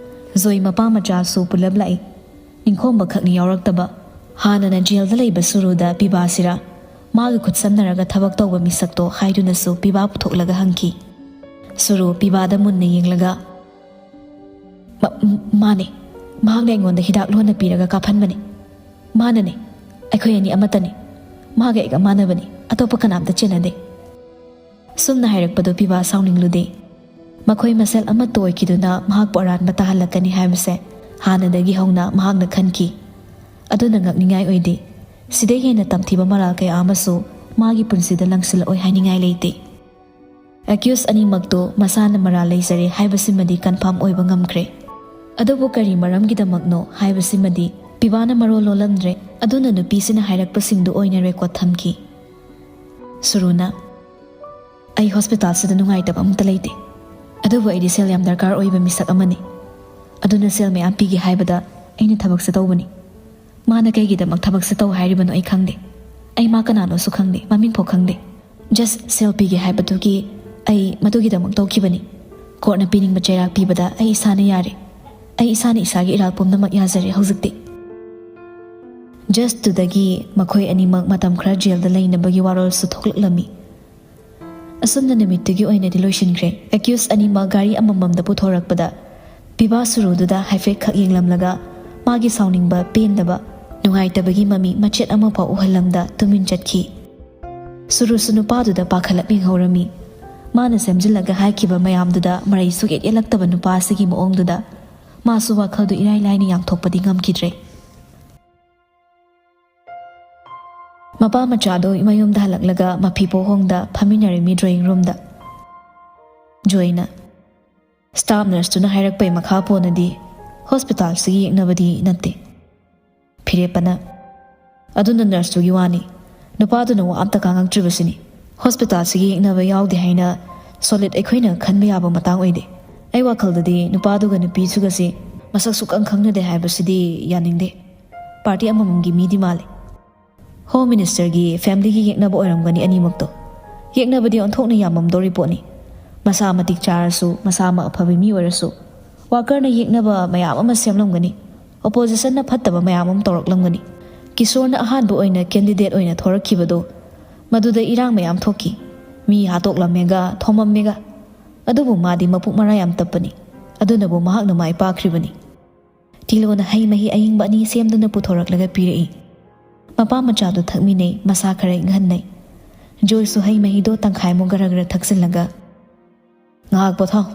ꯖꯣꯏ ꯃꯄꯥ ꯃꯆꯥꯁꯨ ꯄꯨꯂꯞ ꯂꯥꯛꯏ꯫ ꯅꯤꯡꯈꯣꯝꯕ ꯈꯛꯅꯤ ꯌꯥꯎꯔꯛꯇꯕ꯫ ꯍꯥꯟꯅꯅ ꯖꯦꯜꯗ ꯂꯩꯕ ꯁꯨꯔꯨꯗ ꯄꯤꯕꯥꯁꯤꯔꯥ ꯃꯥꯒ ꯈꯨꯠꯁꯝꯅꯔꯒ ꯊꯕꯛ ꯇꯧꯕ ꯃꯤꯁꯛꯇꯣ ꯍꯥꯏꯗꯨꯅꯁꯨ ꯄꯤꯕꯥ ꯄꯨꯊꯣꯛꯂꯒ ꯍꯪꯈꯤ꯫ ꯁꯨꯔꯨ ꯄꯤꯕꯥꯗ ꯃꯨꯟꯅ ꯌꯦꯡꯂꯒ, "ꯃ-, ꯃꯥꯅꯦ꯫ ꯃꯍꯥꯛꯅ ꯑꯩꯉꯣꯟꯗ ꯍꯤꯗꯥꯛ ꯂꯣꯟꯅ ꯄꯤꯔꯒ ꯀꯥꯞꯍꯟꯕꯅꯦ꯫ ꯃꯥꯅꯅꯦ꯫ ꯑꯩꯈꯣꯏ ꯑꯅꯤ ꯑꯃꯠꯇꯅꯦ꯫ ꯃꯥꯒ ꯑꯩꯒ ꯃꯥꯟꯅꯕꯅꯤ꯫ ꯑꯇꯣꯞꯄ ꯀꯅꯥꯝꯇ ꯆꯦꯟꯅꯗꯦ꯫" ꯁꯨꯝꯅ ꯍꯥꯏꯔꯛꯄꯗꯨ ꯄꯤꯕꯥ ꯁꯥꯎꯅꯤꯡꯂꯨꯗꯦ꯫ ꯃꯈꯣꯏ ꯃꯁꯦꯜ ꯑꯃꯠꯇ ꯑꯣꯏꯈꯤꯗꯨꯅ ꯃꯍꯥꯛꯄꯨ ꯑꯔꯥꯟꯕ ꯇꯥꯍꯜꯂꯛꯀꯅꯤ ꯍꯥꯏꯕꯁꯦ ꯍꯥꯟꯅꯗꯒꯤ ꯍꯧꯅ ꯃꯍꯥꯛꯅ ꯈꯟꯈꯤ꯫ ꯑꯗꯨꯅ ꯉꯛꯅꯤꯡꯉꯥꯏ ꯑꯣꯏꯗꯦ꯫ ꯁꯤꯗꯩ ꯍꯦꯟꯅ ꯇꯝꯊꯤꯕ ꯃꯔꯥꯜ ꯀꯌꯥ ꯑꯃꯁꯨ ꯃꯥꯒꯤ ꯄꯨꯟꯁꯤꯗ ꯂꯪꯁꯤꯜꯂꯛꯑꯣꯏ ꯍꯥꯏꯅꯤꯡꯉꯥꯏ ꯂꯩꯇꯦ꯫ ꯑꯦꯀ꯭ꯌꯨꯁ ꯑꯅꯤꯃꯛꯇꯣ ꯃꯁꯥꯅ ꯃꯔꯥꯜ ꯂꯩꯖꯔꯦ ꯍꯥꯏꯕꯁꯤꯃꯗꯤ ꯀꯟꯐꯥꯔꯝ ꯑꯣꯏꯕ ꯉꯝꯈ꯭ꯔꯦ꯫ ꯑꯗꯨꯕꯨ ꯀꯔꯤ ꯃꯔꯝꯒꯤꯗꯃꯛꯅꯣ ꯍꯥꯏꯕꯁꯤꯃꯗꯤ ꯄꯤꯕꯥꯅ ꯃꯔꯣꯜ ꯂꯣꯜꯂꯝꯗ꯭ꯔꯦ꯫ ꯑꯗꯨꯅ ꯅꯨꯄꯤꯁꯤꯅ ꯍꯥꯏꯔꯛꯄꯁꯤꯡꯗꯨ ꯑꯣꯏꯅ ꯔꯦꯀꯣꯔꯗ ꯊꯝꯈꯤ꯫ ꯁꯨꯔꯨꯅ, "ꯑꯩ ꯍꯣꯁꯄꯤꯇꯥꯜꯁꯤꯗ ꯅꯨꯡꯉꯥꯏꯇꯕ ꯑꯃꯠꯇ ꯂꯩꯇꯦ, ꯑꯗꯨꯕꯨ ꯑꯩꯗꯤ ꯁꯦꯜ ꯌꯥꯝ ꯗꯔꯀꯥꯔ ꯑꯣꯏꯕ ꯃꯤꯁꯛ ꯑꯃꯅꯤ꯫ ꯑꯗꯨꯅ ꯁꯦꯜ ꯃꯌꯥꯝ ꯄꯤꯒꯦ ꯍꯥꯏꯕꯗ ꯑꯩꯅ ꯊꯕꯛꯁꯦ ꯇꯧꯕꯅꯤ꯫ ꯃꯥꯅ ꯀꯩꯒꯤꯗꯃꯛ ꯊꯕꯛꯁꯦ ꯇꯧ ꯍꯥꯏꯔꯤꯕꯅꯣ ꯑꯩ ꯈꯪꯗꯦ꯫ ꯑꯩ ꯃꯥ ꯀꯅꯥꯅꯣꯁꯨ ꯈꯪꯗꯦ, ꯃꯃꯤꯡ ꯐꯥꯎ ꯈꯪꯗꯦ꯫ ꯖꯁ ꯁꯦꯜ ꯄꯤꯒꯦ ꯍꯥꯏꯕꯗꯨꯒꯤ ꯑꯩ ꯃꯗꯨꯒꯤꯗꯃꯛ ꯇꯧꯈꯤꯕꯅꯤ꯫ ꯀꯣꯔꯠꯅ ꯄꯤꯅꯤꯡꯕ ꯆꯩꯔꯥꯛ ꯄꯤꯕꯗ ꯑꯩ ꯏꯁꯥꯅ ꯌꯥꯔꯦ꯫ ꯑꯩ ꯏꯁꯥꯅ ꯏꯁꯥꯒꯤ ꯏꯔꯥꯜ ꯄꯨꯝꯅꯃꯛ ꯌꯥꯖꯔꯦ ꯍꯧꯖꯤꯛꯇꯤ꯫" ꯖꯁꯇꯨꯗꯒꯤ ꯃꯈꯣꯏ ꯑꯅꯤꯃꯛ ꯃꯇꯝ ꯈꯔ ꯖꯦꯜꯗ ꯂꯩꯅꯕꯒꯤ ꯋꯥꯔꯣꯜꯁꯨ ꯊꯣꯛꯂꯛꯂꯝꯃꯤ꯫ ꯑꯁꯨꯝꯅ ꯅꯨꯃꯤꯠꯇꯨꯒꯤ ꯑꯣꯏꯅꯗꯤ ꯂꯣꯏꯁꯤꯟꯈ꯭ꯔꯦ꯫ ꯑꯦꯀ꯭ꯌꯨꯁ ꯑꯅꯤꯃꯛ ꯒꯥꯔꯤ ꯑꯃꯃꯝꯗ ꯄꯨꯊꯣꯔꯛꯄꯗ ꯄꯤꯕꯥ ꯁꯨꯔꯨꯗꯨꯗ ꯍꯥꯏꯐꯦꯠ ꯈꯛ ꯌꯦꯡꯂꯝꯂꯒ ꯃꯥꯒꯤ ꯁꯥꯎꯅꯤꯡꯕ, ꯄꯦꯟꯗꯕ, ꯅꯨꯡꯉꯥꯏꯇꯕꯒꯤ ꯃꯃꯤ ꯃꯆꯦꯠ ꯑꯃꯐꯥꯎ ꯎꯍꯜꯂꯝꯗ ꯇꯨꯃꯤꯟ ꯆꯠꯈꯤ꯫ ꯁꯨꯔꯨꯁꯨ ꯅꯨꯄꯥꯗꯨꯗ ꯄꯥꯈꯠꯂꯞ ꯌꯦꯡꯍꯧꯔꯝꯃꯤ꯫ ꯃꯥꯅ ꯁꯦꯝꯖꯤꯜꯂꯒ ꯍꯥꯏꯈꯤꯕ ꯃꯌꯥꯝꯗꯨꯗ ꯃꯔꯩ ꯁꯨꯛꯌꯦꯠ ꯌꯦꯠꯂꯛꯇꯕ ꯅꯨꯄꯥ ꯑꯁꯤꯒꯤ ꯃꯑꯣꯡꯗꯨꯗ ꯃꯥꯁꯨ ꯋꯥꯈꯜꯗꯨ ꯏꯔꯥꯏ ꯂꯥꯏꯅ ꯌꯥꯡꯊꯣꯛꯄꯗꯤ ꯉꯝꯈꯤꯗ꯭ꯔꯦ꯫ ꯃꯄꯥ ꯃꯆꯥꯗꯨ ꯃꯌꯨꯝꯗ ꯍꯜꯂꯛꯂꯒ ꯃꯐꯤ ꯄꯣꯛꯍꯣꯡꯗ ꯐꯝꯃꯤꯟꯅꯔꯝꯃꯤ ꯗ꯭ꯔꯣꯌꯤꯡ ꯔꯨꯝꯗ꯫ ꯖꯣꯏꯅ, "ꯁ꯭ꯇꯥꯐ ꯅꯔꯁꯇꯨꯅ ꯍꯥꯏꯔꯛꯄꯩ ꯃꯈꯥ ꯄꯣꯟꯅꯗꯤ ꯍꯣꯁꯄꯤꯇꯥꯜꯁꯤꯒꯤ ꯌꯦꯛꯅꯕꯗꯤ ꯅꯠꯇꯦ꯫" ꯐꯤꯔꯦꯞꯄꯅ, "ꯑꯗꯨꯅ ꯅꯔꯁꯇꯨꯒꯤ ꯋꯥꯅꯤ, ꯅꯨꯄꯥꯗꯨꯅ ꯋꯥ ꯑꯝꯇ ꯉꯥꯡꯉꯛꯇ꯭ꯔꯤꯕꯁꯤꯅꯤ꯫ ꯍꯣꯁꯄꯤꯇꯥꯜꯁꯤꯒꯤ ꯌꯦꯛꯅꯕ ꯌꯥꯎꯗꯦ ꯍꯥꯏꯅ ꯁꯣꯂꯤꯗ ꯑꯩꯈꯣꯏꯅ ꯈꯟꯕ ꯌꯥꯕ ꯃꯇꯥꯡ ꯑꯣꯏꯗꯦ꯫ ꯑꯩ ꯋꯥꯈꯜꯗꯗꯤ ꯅꯨꯄꯥꯗꯨꯒ ꯅꯨꯄꯤꯁꯤꯒꯁꯤ ꯃꯁꯛ ꯁꯨꯛꯈꯪ ꯈꯪꯅꯗꯦ ꯍꯥꯏꯕꯁꯤꯗꯤ ꯌꯥꯅꯤꯡꯗꯦ꯫ ꯄꯥꯔꯇꯤ ꯑꯃꯃꯝꯒꯤ ꯃꯤꯗꯤ ꯃꯥꯜꯂꯤ꯫ ꯍꯣꯝ ꯃꯤꯅꯤꯁꯇꯔꯒꯤ ꯐꯦꯃꯤꯂꯤꯒꯤ ꯌꯦꯛꯅꯕ ꯑꯣꯏꯔꯝꯒꯅꯤ ꯑꯅꯤꯃꯛꯇꯣ꯫ ꯌꯦꯛꯅꯕꯗꯤ ꯑꯣꯟꯊꯣꯛꯅ ꯌꯥꯝꯃꯝꯗꯧꯔꯤ ꯄꯣꯠꯅꯤ꯫ ꯃꯁꯥ ꯃꯇꯤꯛ ꯆꯥꯔꯁꯨ, ꯃꯁꯥꯃꯛ ꯑꯐꯕ ꯃꯤ ꯑꯣꯏꯔꯁꯨ, ꯋꯥꯀꯔꯅ ꯌꯦꯛꯅꯕ ꯃꯌꯥꯝ ꯑꯃ ꯁꯦꯝꯂꯝꯒꯅꯤ꯫ ꯑꯣꯄꯣꯖꯤꯁꯟꯅ ꯐꯠꯇꯕ ꯃꯌꯥꯝ ꯑꯃ ꯇꯧꯔꯛꯂꯝꯒꯅꯤ꯫ ꯀꯤꯁꯣꯔꯅ ꯑꯍꯥꯟꯕ ꯑꯣꯏꯅ ꯀꯦꯟꯗꯤꯗꯦꯠ ꯑꯣꯏꯅ ꯊꯣꯔꯛꯈꯤꯕꯗꯣ, ꯃꯗꯨꯗ ꯏꯔꯥꯡ ꯃꯌꯥꯝ ꯊꯣꯛꯈꯤ꯫ ꯃꯤ ꯍꯥꯠꯇꯣꯛꯂꯝꯃꯦꯒ, ꯊꯣꯝꯃꯝꯃꯦꯒ꯫ ꯑꯗꯨꯕꯨ ꯃꯥꯗꯤ ꯃꯄꯨꯛ ꯃꯔꯥ ꯌꯥꯝ ꯇꯞꯄꯅꯤ꯫ ꯑꯗꯨꯅꯕꯨ ꯃꯍꯥꯛꯅ ꯃꯥꯏ ꯄꯥꯛꯈ꯭ꯔꯤꯕꯅꯤ꯫" ꯇꯤꯂꯣꯅ ꯍꯩ ꯃꯍꯤ ꯑꯏꯪꯕ ꯑꯅꯤ ꯁꯦꯝꯗꯨꯅ ꯄꯨꯊꯣꯔꯛꯂꯒ ꯄꯤꯔꯛꯏ꯫ ꯃꯄꯥ ꯃꯆꯥꯗꯨ ꯊꯛꯃꯤꯟꯅꯩ, ꯃꯁꯥ ꯈꯔ ꯏꯪꯍꯟꯅꯩ꯫ ꯖꯣꯏꯁꯨ ꯍꯩ ꯃꯍꯤꯗꯣ ꯇꯪꯈꯥꯏꯃꯨꯛ ꯒꯔ ꯒꯔ ꯊꯛꯆꯤꯜꯂꯒ, "ꯉꯥꯏꯍꯥꯛ ꯄꯣꯊꯥꯎ꯫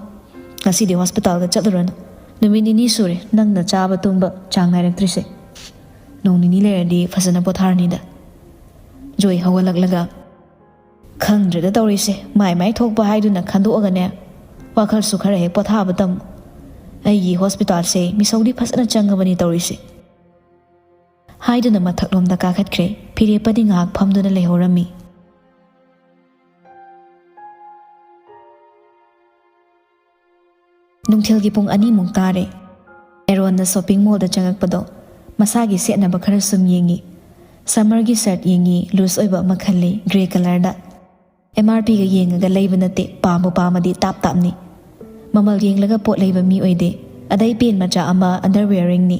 ꯉꯁꯤꯗꯤ ꯍꯣꯁꯄꯤꯇꯥꯜꯗ ꯆꯠꯂꯨꯔꯅꯨ꯫ ꯅꯨꯃꯤꯠ ꯅꯤꯅꯤ ꯁꯨꯔꯦ ꯅꯪꯅ ꯆꯥꯕ ꯇꯨꯝꯕ ꯆꯥꯡ ꯅꯥꯏꯔꯛꯇ꯭ꯔꯤꯁꯦ꯫ ꯅꯣꯡ ꯅꯤꯅꯤ ꯂꯩꯔꯗꯤ ꯐꯖꯅ ꯄꯣꯊꯥꯔꯅꯤꯗ꯫" ꯖꯣꯏ ꯍꯧꯒꯠꯂꯛꯂꯒ, "ꯈꯪꯗ꯭ꯔꯦꯗ ꯇꯧꯔꯤꯁꯦ, ꯃꯥꯏ ꯃꯥꯏ ꯊꯣꯛꯄ ꯍꯥꯏꯗꯨꯅ ꯈꯟꯗꯣꯛꯑꯒꯅꯦ, ꯋꯥꯈꯜꯁꯨ ꯈꯔ ꯍꯦꯛ ꯄꯣꯊꯥꯕ ꯇꯝꯃꯨ꯫ ꯑꯩꯒꯤ ꯍꯣꯁꯄꯤꯇꯥꯜꯁꯦ ꯃꯤꯁꯧꯗꯤ ꯐꯖꯅ ꯆꯪꯉꯕꯅꯤ ꯇꯧꯔꯤꯁꯦ꯫" ꯍꯥꯏꯗꯨꯅ ꯃꯊꯛꯂꯣꯝꯗ ꯀꯥꯈꯠꯈ꯭ꯔꯦ꯫ ꯐꯤꯔꯦꯞꯄꯗꯤ ꯉꯥꯏꯍꯥꯛ ꯐꯝꯗꯨꯅ ꯂꯩꯍꯧꯔꯝꯃꯤ꯫ ꯅꯨꯡꯊꯤꯜꯒꯤ ꯄꯨꯡ ꯑꯅꯤꯃꯨꯛ ꯇꯥꯔꯦ꯫ ꯑꯦꯔꯣꯟꯅ ꯁꯣꯄꯤꯡ ꯃꯣꯜꯗ ꯆꯪꯉꯛꯄꯗꯣ ꯃꯁꯥꯒꯤ ꯁꯦꯠꯅꯕ ꯈꯔ ꯁꯨꯝ ꯌꯦꯡꯉꯤ꯫ ꯁꯝꯃꯔꯒꯤ ꯁꯔꯠ ꯌꯦꯡꯉꯤ, ꯂꯨꯖ ꯑꯣꯏꯕ ꯑꯃ ꯈꯜꯂꯤ, ꯒ꯭ꯔꯦ ꯀꯂꯔꯗ꯫ ꯑꯦꯝ ꯑꯥꯔ ꯄꯤꯒ ꯌꯦꯡꯉꯒ ꯂꯩꯕ ꯅꯠꯇꯦ, ꯄꯥꯝꯕꯨ ꯄꯥꯝꯃꯗꯤ ꯇꯥꯞ ꯇꯥꯞꯅꯤ꯫ ꯃꯃꯜ ꯌꯦꯡꯂꯒ ꯄꯣꯠ ꯂꯩꯕ ꯃꯤ ꯑꯣꯏꯗꯦ꯫ ꯑꯗꯩ ꯄꯦꯟ ꯃꯆꯥ ꯑꯃ ꯑꯟꯗꯔꯋꯦꯌꯔꯤꯡꯅꯤ꯫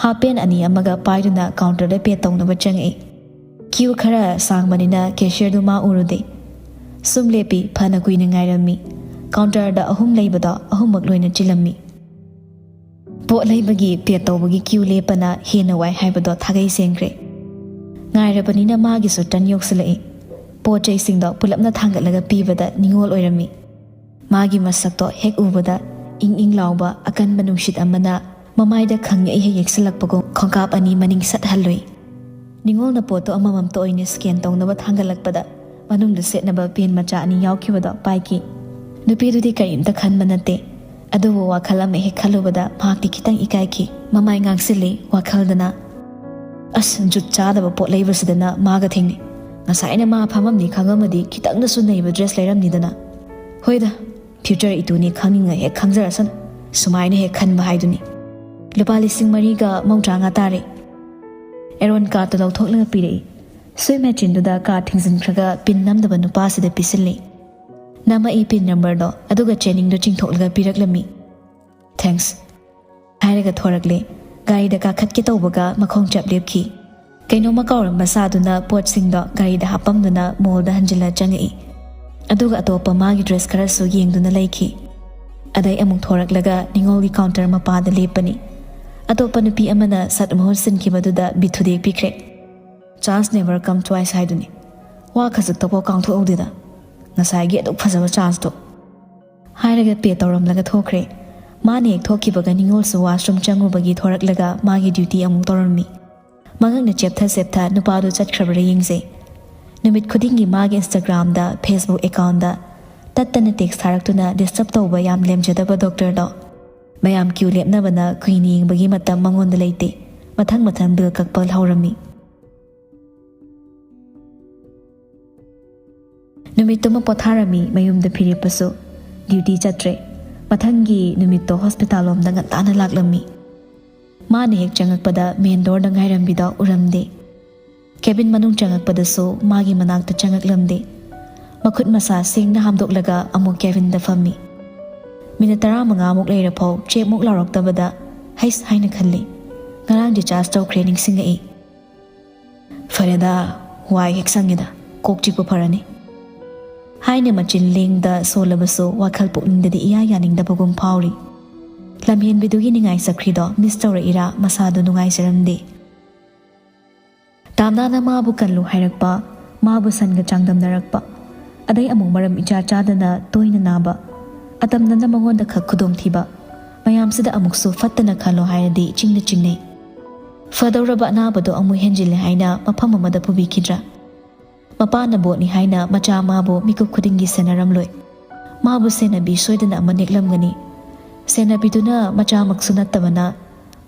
ꯍꯥꯞ ꯄꯦꯟ ꯑꯅꯤ ꯑꯃꯒ ꯄꯥꯏꯗꯨꯅ ꯀꯥꯎꯟꯇꯔꯗ ꯄꯦ ꯇꯧꯅꯕ ꯆꯪꯉꯛꯏ꯫ ꯀ꯭ꯌꯨ ꯈꯔ ꯁꯥꯡꯕꯅꯤꯅ ꯀꯦꯁꯤꯌꯔꯗꯨ ꯃꯥ ꯎꯔꯨꯗꯦ꯫ ꯁꯨꯝ ꯂꯦꯞꯄꯤ꯫ ꯐꯅ ꯀꯨꯏꯅ ꯉꯥꯏꯔꯝꯃꯤ꯫ ꯀꯥꯎꯟꯇꯔꯗ ꯑꯍꯨꯝ ꯂꯩꯕꯗꯣ ꯑꯍꯨꯝꯃꯛ ꯂꯣꯏꯅ ꯆꯤꯜꯂꯝꯃꯤ꯫ ꯄꯣꯠ ꯂꯩꯕꯒꯤ ꯄꯦꯠ ꯇꯧꯕꯒꯤ ꯀ꯭ꯌꯨ ꯂꯦꯞꯄꯅ ꯍꯦꯟꯅ ꯋꯥꯏ ꯍꯥꯏꯕꯗꯣ ꯊꯥꯒꯩ ꯁꯦꯡꯈ꯭ꯔꯦ꯫ ꯉꯥꯏꯔꯕꯅꯤꯅ ꯃꯥꯒꯤꯁꯨ ꯇꯟ ꯌꯧꯁꯤꯜꯂꯛꯏ꯫ ꯄꯣꯠ ꯆꯩꯁꯤꯡꯗꯣ ꯄꯨꯂꯞꯅ ꯊꯥꯡꯒꯠꯂꯒ ꯄꯤꯕꯗ ꯅꯤꯉꯣꯜ ꯑꯣꯏꯔꯝꯃꯤ꯫ ꯃꯥꯒꯤ ꯃꯁꯛꯇꯣ ꯍꯦꯛ ꯎꯕꯗ ꯏꯪ ꯏꯪ ꯂꯥꯎꯕ ꯑꯀꯟꯕ ꯅꯨꯡꯁꯤꯠ ꯑꯃꯅ ꯃꯃꯥꯏꯗ ꯈꯪꯌꯩ ꯍꯦꯛ ꯌꯩꯁꯤꯜꯂꯛꯄꯒꯨꯝ ꯈꯣꯡꯀꯥꯞ ꯑꯅꯤ ꯃꯅꯤꯡ ꯁꯠ ꯍꯜꯂꯨꯏ꯫ ꯅꯤꯉꯣꯜꯅ ꯄꯣꯠꯇꯣ ꯑꯃꯃꯝꯇ ꯑꯣꯏꯅ ꯁ꯭ꯀꯦꯟ ꯇꯧꯅꯕ ꯊꯥꯡꯒꯠꯂꯛꯄꯗ ꯃꯅꯨꯡꯗ ꯁꯦꯠꯅꯕ ꯄꯦꯟ ꯃꯆꯥ ꯑꯅꯤ ꯌꯥꯎꯈꯤꯕꯗꯣ ꯄꯥꯏꯈꯤ꯫ ꯅꯨꯄꯤꯗꯨꯗꯤ ꯀꯔꯤꯝꯇ ꯈꯟꯕ ꯅꯠꯇꯦ꯫ ꯑꯗꯨꯕꯨ ꯋꯥꯈꯜ ꯑꯃ ꯍꯦꯛ ꯈꯜꯂꯨꯕꯗ ꯃꯍꯥꯛꯇꯤ ꯈꯤꯇꯪ ꯏꯀꯥꯏꯈꯤ꯫ ꯃꯃꯥꯏ ꯉꯥꯡꯁꯤꯜꯂꯤ ꯋꯥꯈꯜꯗꯅ, "ꯑꯁ, ꯖꯨꯠ ꯆꯥꯗꯕ ꯄꯣꯠ ꯂꯩꯕꯁꯤꯗꯅ ꯃꯥꯒ ꯊꯦꯡꯅꯩ꯫ ꯉꯁꯥꯏꯅ ꯃꯥ ꯐꯝꯃꯝꯅꯤ ꯈꯪꯉꯝꯃꯗꯤ ꯈꯤꯇꯪꯗꯁꯨ ꯅꯩꯕ ꯗ꯭ꯔꯦꯁ ꯂꯩꯔꯝꯅꯤꯗꯅ꯫ ꯍꯣꯏꯗ, ꯐ꯭ꯌꯨꯆꯔ ꯏꯇꯨꯅꯤ ꯈꯪꯅꯤꯡꯉ ꯍꯦꯛ ꯈꯪꯖꯔꯁꯅꯨ꯫ ꯁꯨꯃꯥꯏꯅ ꯍꯦꯛ ꯈꯟꯕ ꯍꯥꯏꯗꯨꯅꯤ"꯫ ꯂꯨꯄꯥ ꯂꯤꯁꯤꯡ ꯃꯔꯤꯒ ꯃꯧꯗ꯭ꯔꯥ ꯃꯉꯥ ꯇꯥꯔꯦ꯫ ꯑꯦꯔꯣꯟ ꯀꯥꯔꯠꯇꯨ ꯂꯧꯊꯣꯛꯂꯒ ꯄꯤꯔꯛꯏ꯫ ꯁꯨꯏ ꯃꯦꯆꯤꯟꯗꯨꯗ ꯀꯥꯔꯠ ꯊꯤꯡꯖꯤꯟꯈ꯭ꯔꯒ ꯄꯤꯟ ꯅꯝꯗꯕ ꯅꯨꯄꯥꯁꯤꯗ ꯄꯤꯁꯤꯜꯂꯤ꯫ ꯅꯝꯃꯛꯏ ꯄꯤꯟ ꯅꯝꯕꯔꯗꯣ, ꯑꯗꯨꯒ ꯆꯦꯅꯤꯡꯗꯣ ꯆꯤꯡꯊꯣꯛꯂꯒ ꯄꯤꯔꯛꯂꯝꯃꯤ꯫ "ꯊꯦꯡꯛꯁ" ꯍꯥꯏꯔꯒ ꯊꯣꯔꯛꯂꯦ꯫ ꯒꯥꯔꯤꯗ ꯀꯥꯈꯠꯀꯦ ꯇꯧꯕꯒ ꯃꯈꯣꯡ ꯆꯞ ꯂꯦꯞꯈꯤ꯫ ꯀꯩꯅꯣꯝꯃ ꯀꯥꯎꯔꯝꯕ ꯁꯥꯗꯨꯅ ꯄꯣꯠꯁꯤꯡꯗꯣ ꯒꯥꯔꯤꯗ ꯍꯥꯞꯄꯝꯗꯨꯅ ꯃꯣꯜꯗ ꯍꯟꯖꯤꯜꯂ ꯆꯪꯉꯛꯏ꯫ ꯑꯗꯨꯒ ꯑꯇꯣꯞꯄ ꯃꯥꯒꯤ ꯗ꯭ꯔꯦꯁ ꯈꯔꯁꯨ ꯌꯦꯡꯗꯨꯅ ꯂꯩꯈꯤ꯫ ꯑꯗꯩ ꯑꯃꯨꯛ ꯊꯣꯔꯛꯂꯒ ꯅꯤꯉꯣꯜꯒꯤ ꯀꯥꯎꯟꯇꯔ ꯃꯄꯥꯗ ꯂꯦꯞꯄꯅꯤ꯫ ꯑꯇꯣꯞꯄ ꯅꯨꯄꯤ ꯑꯃꯅ ꯁꯠ ꯃꯍꯨꯠ ꯁꯤꯟꯈꯤꯕꯗꯨꯗ ꯕꯤꯠ ꯊꯨꯗꯦꯛꯄꯤꯈ꯭ꯔꯦ꯫ "Chance never come twice" ꯍꯥꯏꯗꯨꯅꯤ꯫ ꯋꯥ ꯈꯖꯤꯛꯇꯐꯥꯎ ꯀꯥꯎꯊꯣꯛꯍꯧꯗꯦꯗ꯫ ꯉꯁꯥꯏꯒꯤ ꯑꯗꯨꯛ ꯐꯖꯕ ꯆꯥꯟꯁꯇꯣ꯫ ꯍꯥꯏꯔꯒ ꯄꯦ ꯇꯧꯔꯝꯂꯒ ꯊꯣꯛꯈ꯭ꯔꯦ꯫ ꯃꯥꯅ ꯍꯦꯛ ꯊꯣꯛꯈꯤꯕꯒ ꯅꯤꯉꯣꯜꯁꯨ ꯋꯥꯁꯔꯨꯝ ꯆꯪꯉꯨꯕꯒꯤ ꯊꯣꯔꯛꯂꯒ ꯃꯥꯒꯤ ꯗ꯭ꯌꯨꯇꯤ ꯑꯃꯨꯛ ꯇꯧꯔꯝꯃꯤ꯫ ꯃꯉꯛꯅ ꯆꯦꯞꯊ ꯆꯦꯞꯊ ꯅꯨꯄꯥꯗꯨ ꯆꯠꯈ꯭ꯔꯕ꯭ꯔꯥ ꯌꯦꯡꯖꯩ꯫ ꯅꯨꯃꯤꯠ ꯈꯨꯗꯤꯡꯒꯤ ꯃꯥꯒꯤ Instagram-ꯗ, Facebook account-ꯗ ꯇꯠꯇꯅ ꯇꯦꯛꯁ ꯊꯥꯔꯛꯇꯨꯅ ꯗꯤꯁꯇꯔꯕ ꯇꯧꯕ ꯌꯥꯝ ꯂꯦꯝꯖꯗꯕ ꯗꯣꯛꯇꯔꯗꯣ ꯃꯌꯥꯝ ꯀ꯭ꯌꯨ ꯂꯦꯞꯅꯕꯅ ꯀꯨꯏꯅ ꯌꯦꯡꯕꯒꯤ ꯃꯇꯝ ꯃꯉꯣꯟꯗ ꯂꯩꯇꯦ꯫ ꯃꯊꯪ ꯃꯊꯪ ꯕꯤꯜ ꯀꯛꯄ ꯍꯧꯔꯝꯃꯤ꯫ ꯅꯨꯃꯤꯠꯇꯨꯃ ꯄꯣꯊꯥꯔꯝꯃꯤ, ꯃꯌꯨꯝꯗ ꯐꯤꯔꯦꯞꯄꯁꯨ꯫ ꯗ꯭ꯌꯨꯇꯤ ꯆꯠꯇ꯭ꯔꯦ꯫ ꯃꯊꯪꯒꯤ ꯅꯨꯃꯤꯠꯇꯣ ꯍꯣꯁꯄꯤꯇꯥꯜ ꯂꯣꯝꯗ ꯉꯟꯇꯥꯅ ꯂꯥꯛꯂꯝꯃꯤ꯫ ꯃꯥꯅ ꯍꯦꯛ ꯆꯪꯉꯛꯄꯗ ꯃꯦꯟ ꯗꯣꯔꯗ ꯉꯥꯏꯔꯝꯕꯤꯗꯣ ꯎꯔꯝꯗꯦ꯫ ꯀꯦꯕꯤꯟ ꯃꯅꯨꯡ ꯆꯪꯉꯛꯄꯗꯁꯨ ꯃꯥꯒꯤ ꯃꯅꯥꯛꯇ ꯆꯪꯉꯛꯂꯝꯗꯦ꯫ ꯃꯈꯨꯠ ꯃꯁꯥ ꯁꯦꯡꯅ ꯍꯥꯝꯗꯣꯛꯂꯒ ꯑꯃꯨꯛ ꯀꯦꯕꯤꯟꯗ ꯐꯝꯃꯤ꯫ ꯃꯤꯅꯤꯠ ꯇꯔꯥꯃꯉꯥꯃꯨꯛ ꯂꯩꯔꯐꯥꯎ ꯆꯦꯞꯃꯨꯛ ꯂꯥꯎꯔꯛꯇꯕꯗ ꯍꯩꯁ ꯍꯥꯏꯅ ꯈꯜꯂꯤ꯫ ꯉꯔꯥꯡ ꯗꯤꯆꯥꯔꯖ ꯇꯧꯈ꯭ꯔꯦ ꯅꯤꯡꯁꯤꯡꯉꯛꯏ꯫ "ꯐꯔꯦꯗ, ꯋꯥꯏ ꯍꯦꯛ ꯁꯪꯉꯦꯗ, ꯀꯣꯛ ꯆꯤꯛꯄ ꯐꯔꯅꯤ" ꯍꯥꯏꯅ ꯃꯆꯤꯟ ꯂꯦꯡꯗ ꯁꯣꯜꯂꯕꯁꯨ ꯋꯥꯈꯜ ꯄꯨꯛꯅꯤꯡꯗꯗꯤ ꯏꯌꯥ ꯌꯥꯅꯤꯡꯗꯕꯒꯨꯝ ꯐꯥꯎꯔꯤ꯫ ꯂꯝꯍꯦꯟꯕꯤꯗꯨꯒꯤ ꯅꯤꯡꯉꯥꯏ ꯆꯈ꯭ꯔꯤꯗꯣ ꯃꯤꯁ ꯇꯧꯔꯛꯏꯔꯥ ꯃꯁꯥꯗꯨ ꯅꯨꯡꯉꯥꯏꯖꯔꯝꯗꯦ꯫ ꯇꯥꯝꯅꯥꯅ ꯃꯥꯕꯨ ꯀꯜꯂꯨ ꯍꯥꯏꯔꯛꯄ, ꯃꯥꯕꯨ ꯁꯟꯒ ꯆꯥꯡꯗꯝꯅꯔꯛꯄ, ꯑꯗꯩ ꯑꯃꯨꯛ ꯃꯔꯝ ꯏꯆꯥ ꯆꯥꯗꯅ ꯇꯣꯏꯅ ꯅꯥꯕ, ꯑꯇꯝꯅꯅ ꯃꯉꯣꯟꯗ ꯈꯛ ꯈꯨꯗꯣꯡꯊꯤꯕ, ꯃꯌꯥꯝꯁꯤꯗ ꯑꯃꯨꯛꯁꯨ ꯐꯠꯇꯅ ꯈꯜꯂꯣ ꯍꯥꯏꯔꯗꯤ ꯆꯤꯡꯗ ꯆꯤꯡꯅꯩ꯫ ꯐꯗꯧꯔꯕ ꯑꯅꯥꯕꯗꯣ ꯑꯃꯨꯛ ꯍꯦꯟꯖꯤꯜꯂꯦ ꯍꯥꯏꯅ ꯃꯐꯝ ꯑꯃꯗ ꯄꯨꯕꯤꯈꯤꯗ꯭ꯔꯥ? ꯃꯄꯥꯅ ꯕꯣꯠꯅꯤ ꯍꯥꯏꯅ ꯃꯆꯥ ꯃꯥꯕꯨ ꯃꯤꯀꯨꯞ ꯈꯨꯗꯤꯡꯒꯤ ꯁꯦꯟꯅꯔꯝꯂꯣꯏ꯫ ꯃꯥꯕꯨ ꯁꯦꯟꯅꯕꯤ ꯁꯣꯏꯗꯅ ꯑꯃ ꯅꯦꯛꯂꯝꯒꯅꯤ꯫ ꯁꯦꯟꯅꯕꯤꯗꯨꯅ ꯃꯆꯥꯃꯛꯁꯨ ꯅꯠꯇꯕꯅ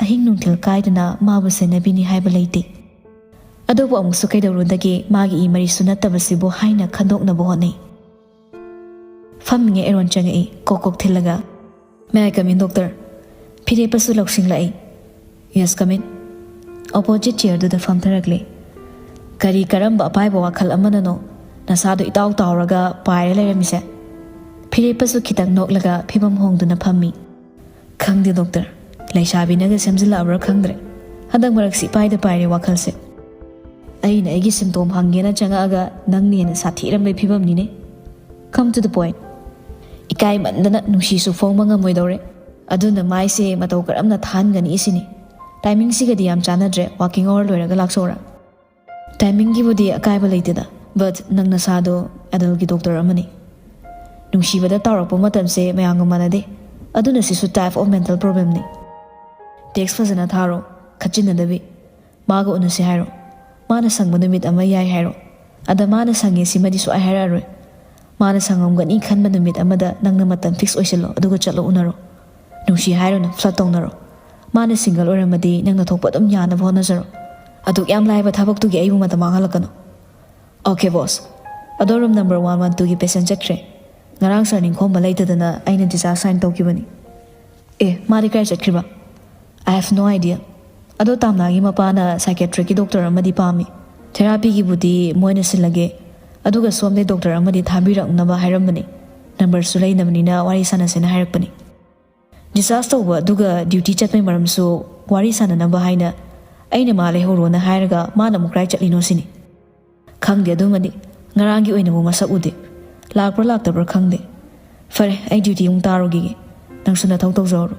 ꯑꯍꯤꯡ ꯅꯨꯡꯊꯤꯜ ꯀꯥꯏꯗꯅ ꯃꯥꯕꯨ ꯁꯦꯟꯅꯕꯤꯅꯤ ꯍꯥꯏꯕ ꯂꯩꯇꯦ꯫ ꯑꯗꯨꯕꯨ ꯑꯃꯨꯛꯁꯨ ꯀꯩꯗꯧꯔꯨꯗꯒꯦ, ꯃꯥꯒꯤ ꯏ ꯃꯔꯤꯁꯨ ꯅꯠꯇꯕꯁꯤꯕꯨ ꯍꯥꯏꯅ ꯈꯟꯗꯣꯛꯅꯕ ꯍꯣꯠꯅꯩ꯫ ꯐꯝꯃꯤꯉꯩ ꯑꯦꯔꯣꯟ ꯆꯪꯉꯛꯏ, ꯀꯣꯛ ꯀꯣꯛ ꯊꯤꯜꯂꯒ꯫ "May I come in, doctor?" ꯐꯤꯔꯦꯞꯄꯁꯨ ꯂꯧꯁꯤꯡꯂꯛꯏ꯫ "Yes, come in." ꯑꯣꯄꯣꯖꯤꯠ ꯆꯤꯌꯔꯗꯨꯗ ꯐꯝꯊꯔꯛꯂꯦ꯫ "ꯀꯔꯤ ꯀꯔꯝꯕ ꯑꯄꯥꯏꯕ ꯋꯥꯈꯜ ꯑꯃꯅꯅꯣ? ꯅꯁꯥꯗꯣ ꯏꯇꯥꯎ ꯇꯥꯎꯔꯒ ꯄꯥꯏꯔ ꯂꯩꯔꯝꯃꯤꯁꯦ?" ꯐꯤꯔꯦꯞꯄꯁꯨ ꯈꯤꯇꯪ ꯅꯣꯛꯂꯒ ꯐꯤꯕꯝ ꯍꯣꯡꯗꯨꯅ ꯐꯝꯃꯤ꯫ "ꯈꯪꯗꯦ ꯗꯣꯛꯇꯔ, ꯂꯩꯁꯥꯕꯤꯅꯒ ꯁꯦꯝꯖꯤꯜꯂꯛꯑꯕ꯭ꯔꯥ ꯈꯪꯗ꯭ꯔꯦ꯫ ꯍꯟꯗꯛ ꯃꯔꯛꯁꯤ ꯏꯄꯥꯏꯗ ꯄꯥꯏꯔꯦ ꯋꯥꯈꯜꯁꯦ꯫ ꯑꯩꯅ ꯑꯩꯒꯤ ꯁꯤꯝꯇꯣꯝ ꯍꯪꯒꯦꯅ ꯆꯪꯉꯛꯑꯒ ꯅꯪꯅ ꯍꯦꯟꯅ ꯁꯥꯊꯤꯔꯝꯕꯩ ꯐꯤꯕꯝꯅꯤꯅꯦ꯫ Come to the point꯫ ꯏꯀꯥꯏꯃꯟꯗꯅ ꯅꯨꯡꯁꯤꯁꯨ ꯐꯣꯡꯕ ꯉꯝꯃꯣꯏꯗꯧꯔꯦ꯫ ꯑꯗꯨꯅ ꯃꯥꯏꯁꯦ ꯃꯇꯧ ꯀꯔꯝꯅ ꯊꯥꯍꯟꯒꯅꯤ ꯁꯤꯅꯤ꯫ ꯇꯥꯏꯃꯤꯡꯁꯤꯒꯗꯤ ꯌꯥꯝ ꯆꯥꯟꯅꯗ꯭ꯔꯦ, ꯋꯥꯀꯤꯡ ꯑꯋꯥꯔ ꯂꯣꯏꯔꯒ ꯂꯥꯛꯆꯧꯔꯥ?" "ꯇꯥꯏꯃꯤꯡꯒꯤꯕꯨꯗꯤ ꯑꯀꯥꯏꯕ ꯂꯩꯇꯦꯗ, but ꯅꯪ ꯅꯁꯥꯗꯣ ꯑꯦꯗꯜꯒꯤ ꯗꯣꯛꯇꯔ ꯑꯃꯅꯤ꯫ ꯅꯨꯡꯁꯤꯕꯗ ꯇꯥꯎꯔꯛꯄ ꯃꯇꯝꯁꯦ ꯃꯌꯥꯝꯒ ꯃꯥꯟꯅꯗꯦ꯫ ꯑꯗꯨꯅ ꯁꯤꯁꯨ type of mental problemꯅꯤ꯫ Text ꯐꯖꯅ ꯊꯥꯔꯣ, ꯈꯠꯆꯤꯟꯅꯗꯕꯤ꯫ ꯃꯥꯒ ꯎꯅꯁꯤ ꯍꯥꯏꯔꯣ꯫ ꯃꯥꯅ ꯁꯪꯕ ꯅꯨꯃꯤꯠ ꯑꯃ ꯌꯥꯏ ꯍꯥꯏꯔꯣ꯫ ꯑꯗ ꯃꯥꯅ ꯁꯪꯉꯦ ꯁꯤꯃꯗꯤ ꯁꯨꯛꯍꯥꯏ ꯍꯥꯏꯔꯛꯑꯔꯣꯏ꯫ ꯃꯥꯅ ꯁꯪꯉꯝꯒꯅꯤ ꯈꯟꯕ ꯅꯨꯃꯤꯠ ꯑꯃꯗ ꯅꯪꯅ ꯃꯇꯝ fix ꯑꯣꯏꯁꯤꯜꯂꯣ, ꯑꯗꯨꯒ ꯆꯠꯂꯣ ꯎꯅꯔꯣ꯫ ꯅꯨꯡꯁꯤ ꯍꯥꯏꯔꯨꯅꯨ, flirt ꯇꯧꯅꯔꯣ꯫ ꯃꯥꯅ single ꯑꯣꯏꯔꯝꯃꯗꯤ ꯅꯪꯅ ꯊꯣꯛꯄ ꯑꯗꯨꯝ ꯌꯥꯅꯕ ꯍꯣꯠꯅꯖꯔꯣ꯫ ꯑꯗꯨꯛ ꯌꯥꯝ ꯂꯥꯏꯕ ꯊꯕꯛꯇꯨꯒꯤ ꯑꯩꯕꯨ ꯃꯇꯝ ꯃꯥꯡꯍꯜꯂꯛꯀꯅꯨ꯫ Okay boss꯫ ꯑꯗꯣ room number one one twoꯒꯤ patient ꯆꯠꯈ꯭ꯔꯦ꯫ ꯉꯔꯥꯡ sir ꯅꯤꯡꯈꯣꯝꯕ ꯂꯩꯇꯗꯅ ꯑꯩꯅ discharge sign ꯇꯧꯈꯤꯕꯅꯤ꯫ ꯑꯦ, ꯃꯥꯗꯤ ꯀꯥꯏ ꯆꯠꯈ꯭ꯔꯤꯕ? I have no idea꯫ ꯑꯗꯣ ꯇꯥꯝꯅꯥꯒꯤ ꯃꯄꯥꯅ psychiatricꯀꯤ doctor ꯑꯃꯗꯤ ꯄꯥꯝꯃꯤ꯫ Therapyꯒꯤꯕꯨꯗꯤ ꯃꯣꯏꯅ ꯁꯤꯜꯂꯒꯦ꯫ ꯑꯗꯨꯒ ꯁꯣꯝꯗꯩ doctor ꯑꯃꯗꯤ ꯊꯥꯕꯤꯔꯛꯅꯕ ꯍꯥꯏꯔꯝꯕꯅꯤ꯫ Numberꯁꯨ ꯂꯩꯅꯕꯅꯤꯅ ꯋꯥꯔꯤ ꯁꯥꯟꯅꯁꯦꯅ ꯍꯥꯏꯔꯛꯄꯅꯤ꯫ Discharge ꯇꯧꯕ ꯑꯗꯨꯒ duty ꯆꯠꯄꯩ ꯃꯔꯝꯁꯨ ꯋꯥꯔꯤ ꯁꯥꯟꯅꯅꯕ ꯍꯥꯏꯅ ꯑꯩꯅ ꯃꯥ ꯂꯩꯍꯧꯔꯣꯅ ꯍꯥꯏꯔꯒ ꯃꯥꯅ ꯑꯃꯨꯛ ꯀꯗꯥꯏ ꯆꯠꯂꯤꯅꯣ ꯁꯤꯅꯤ꯫ ꯈꯪꯗꯦ, ꯑꯗꯨꯃꯗꯤ ꯉꯔꯥꯡꯒꯤ ꯑꯣꯏꯅꯕꯨ ꯃꯁꯛ ꯎꯗꯦ꯫ ꯂꯥꯛꯄ꯭ꯔꯥ ꯂꯥꯛꯇꯕ꯭ꯔꯥ ꯈꯪꯗꯦ꯫ ꯐꯔꯦ, ꯑꯩ ꯗ꯭ꯌꯨꯇꯤ ꯑꯃꯨꯛ ꯇꯥꯔꯨꯈꯤꯒꯦ꯫ ꯅꯪꯁꯨ ꯅꯊꯧ ꯇꯧꯖꯍꯧꯔꯣ꯫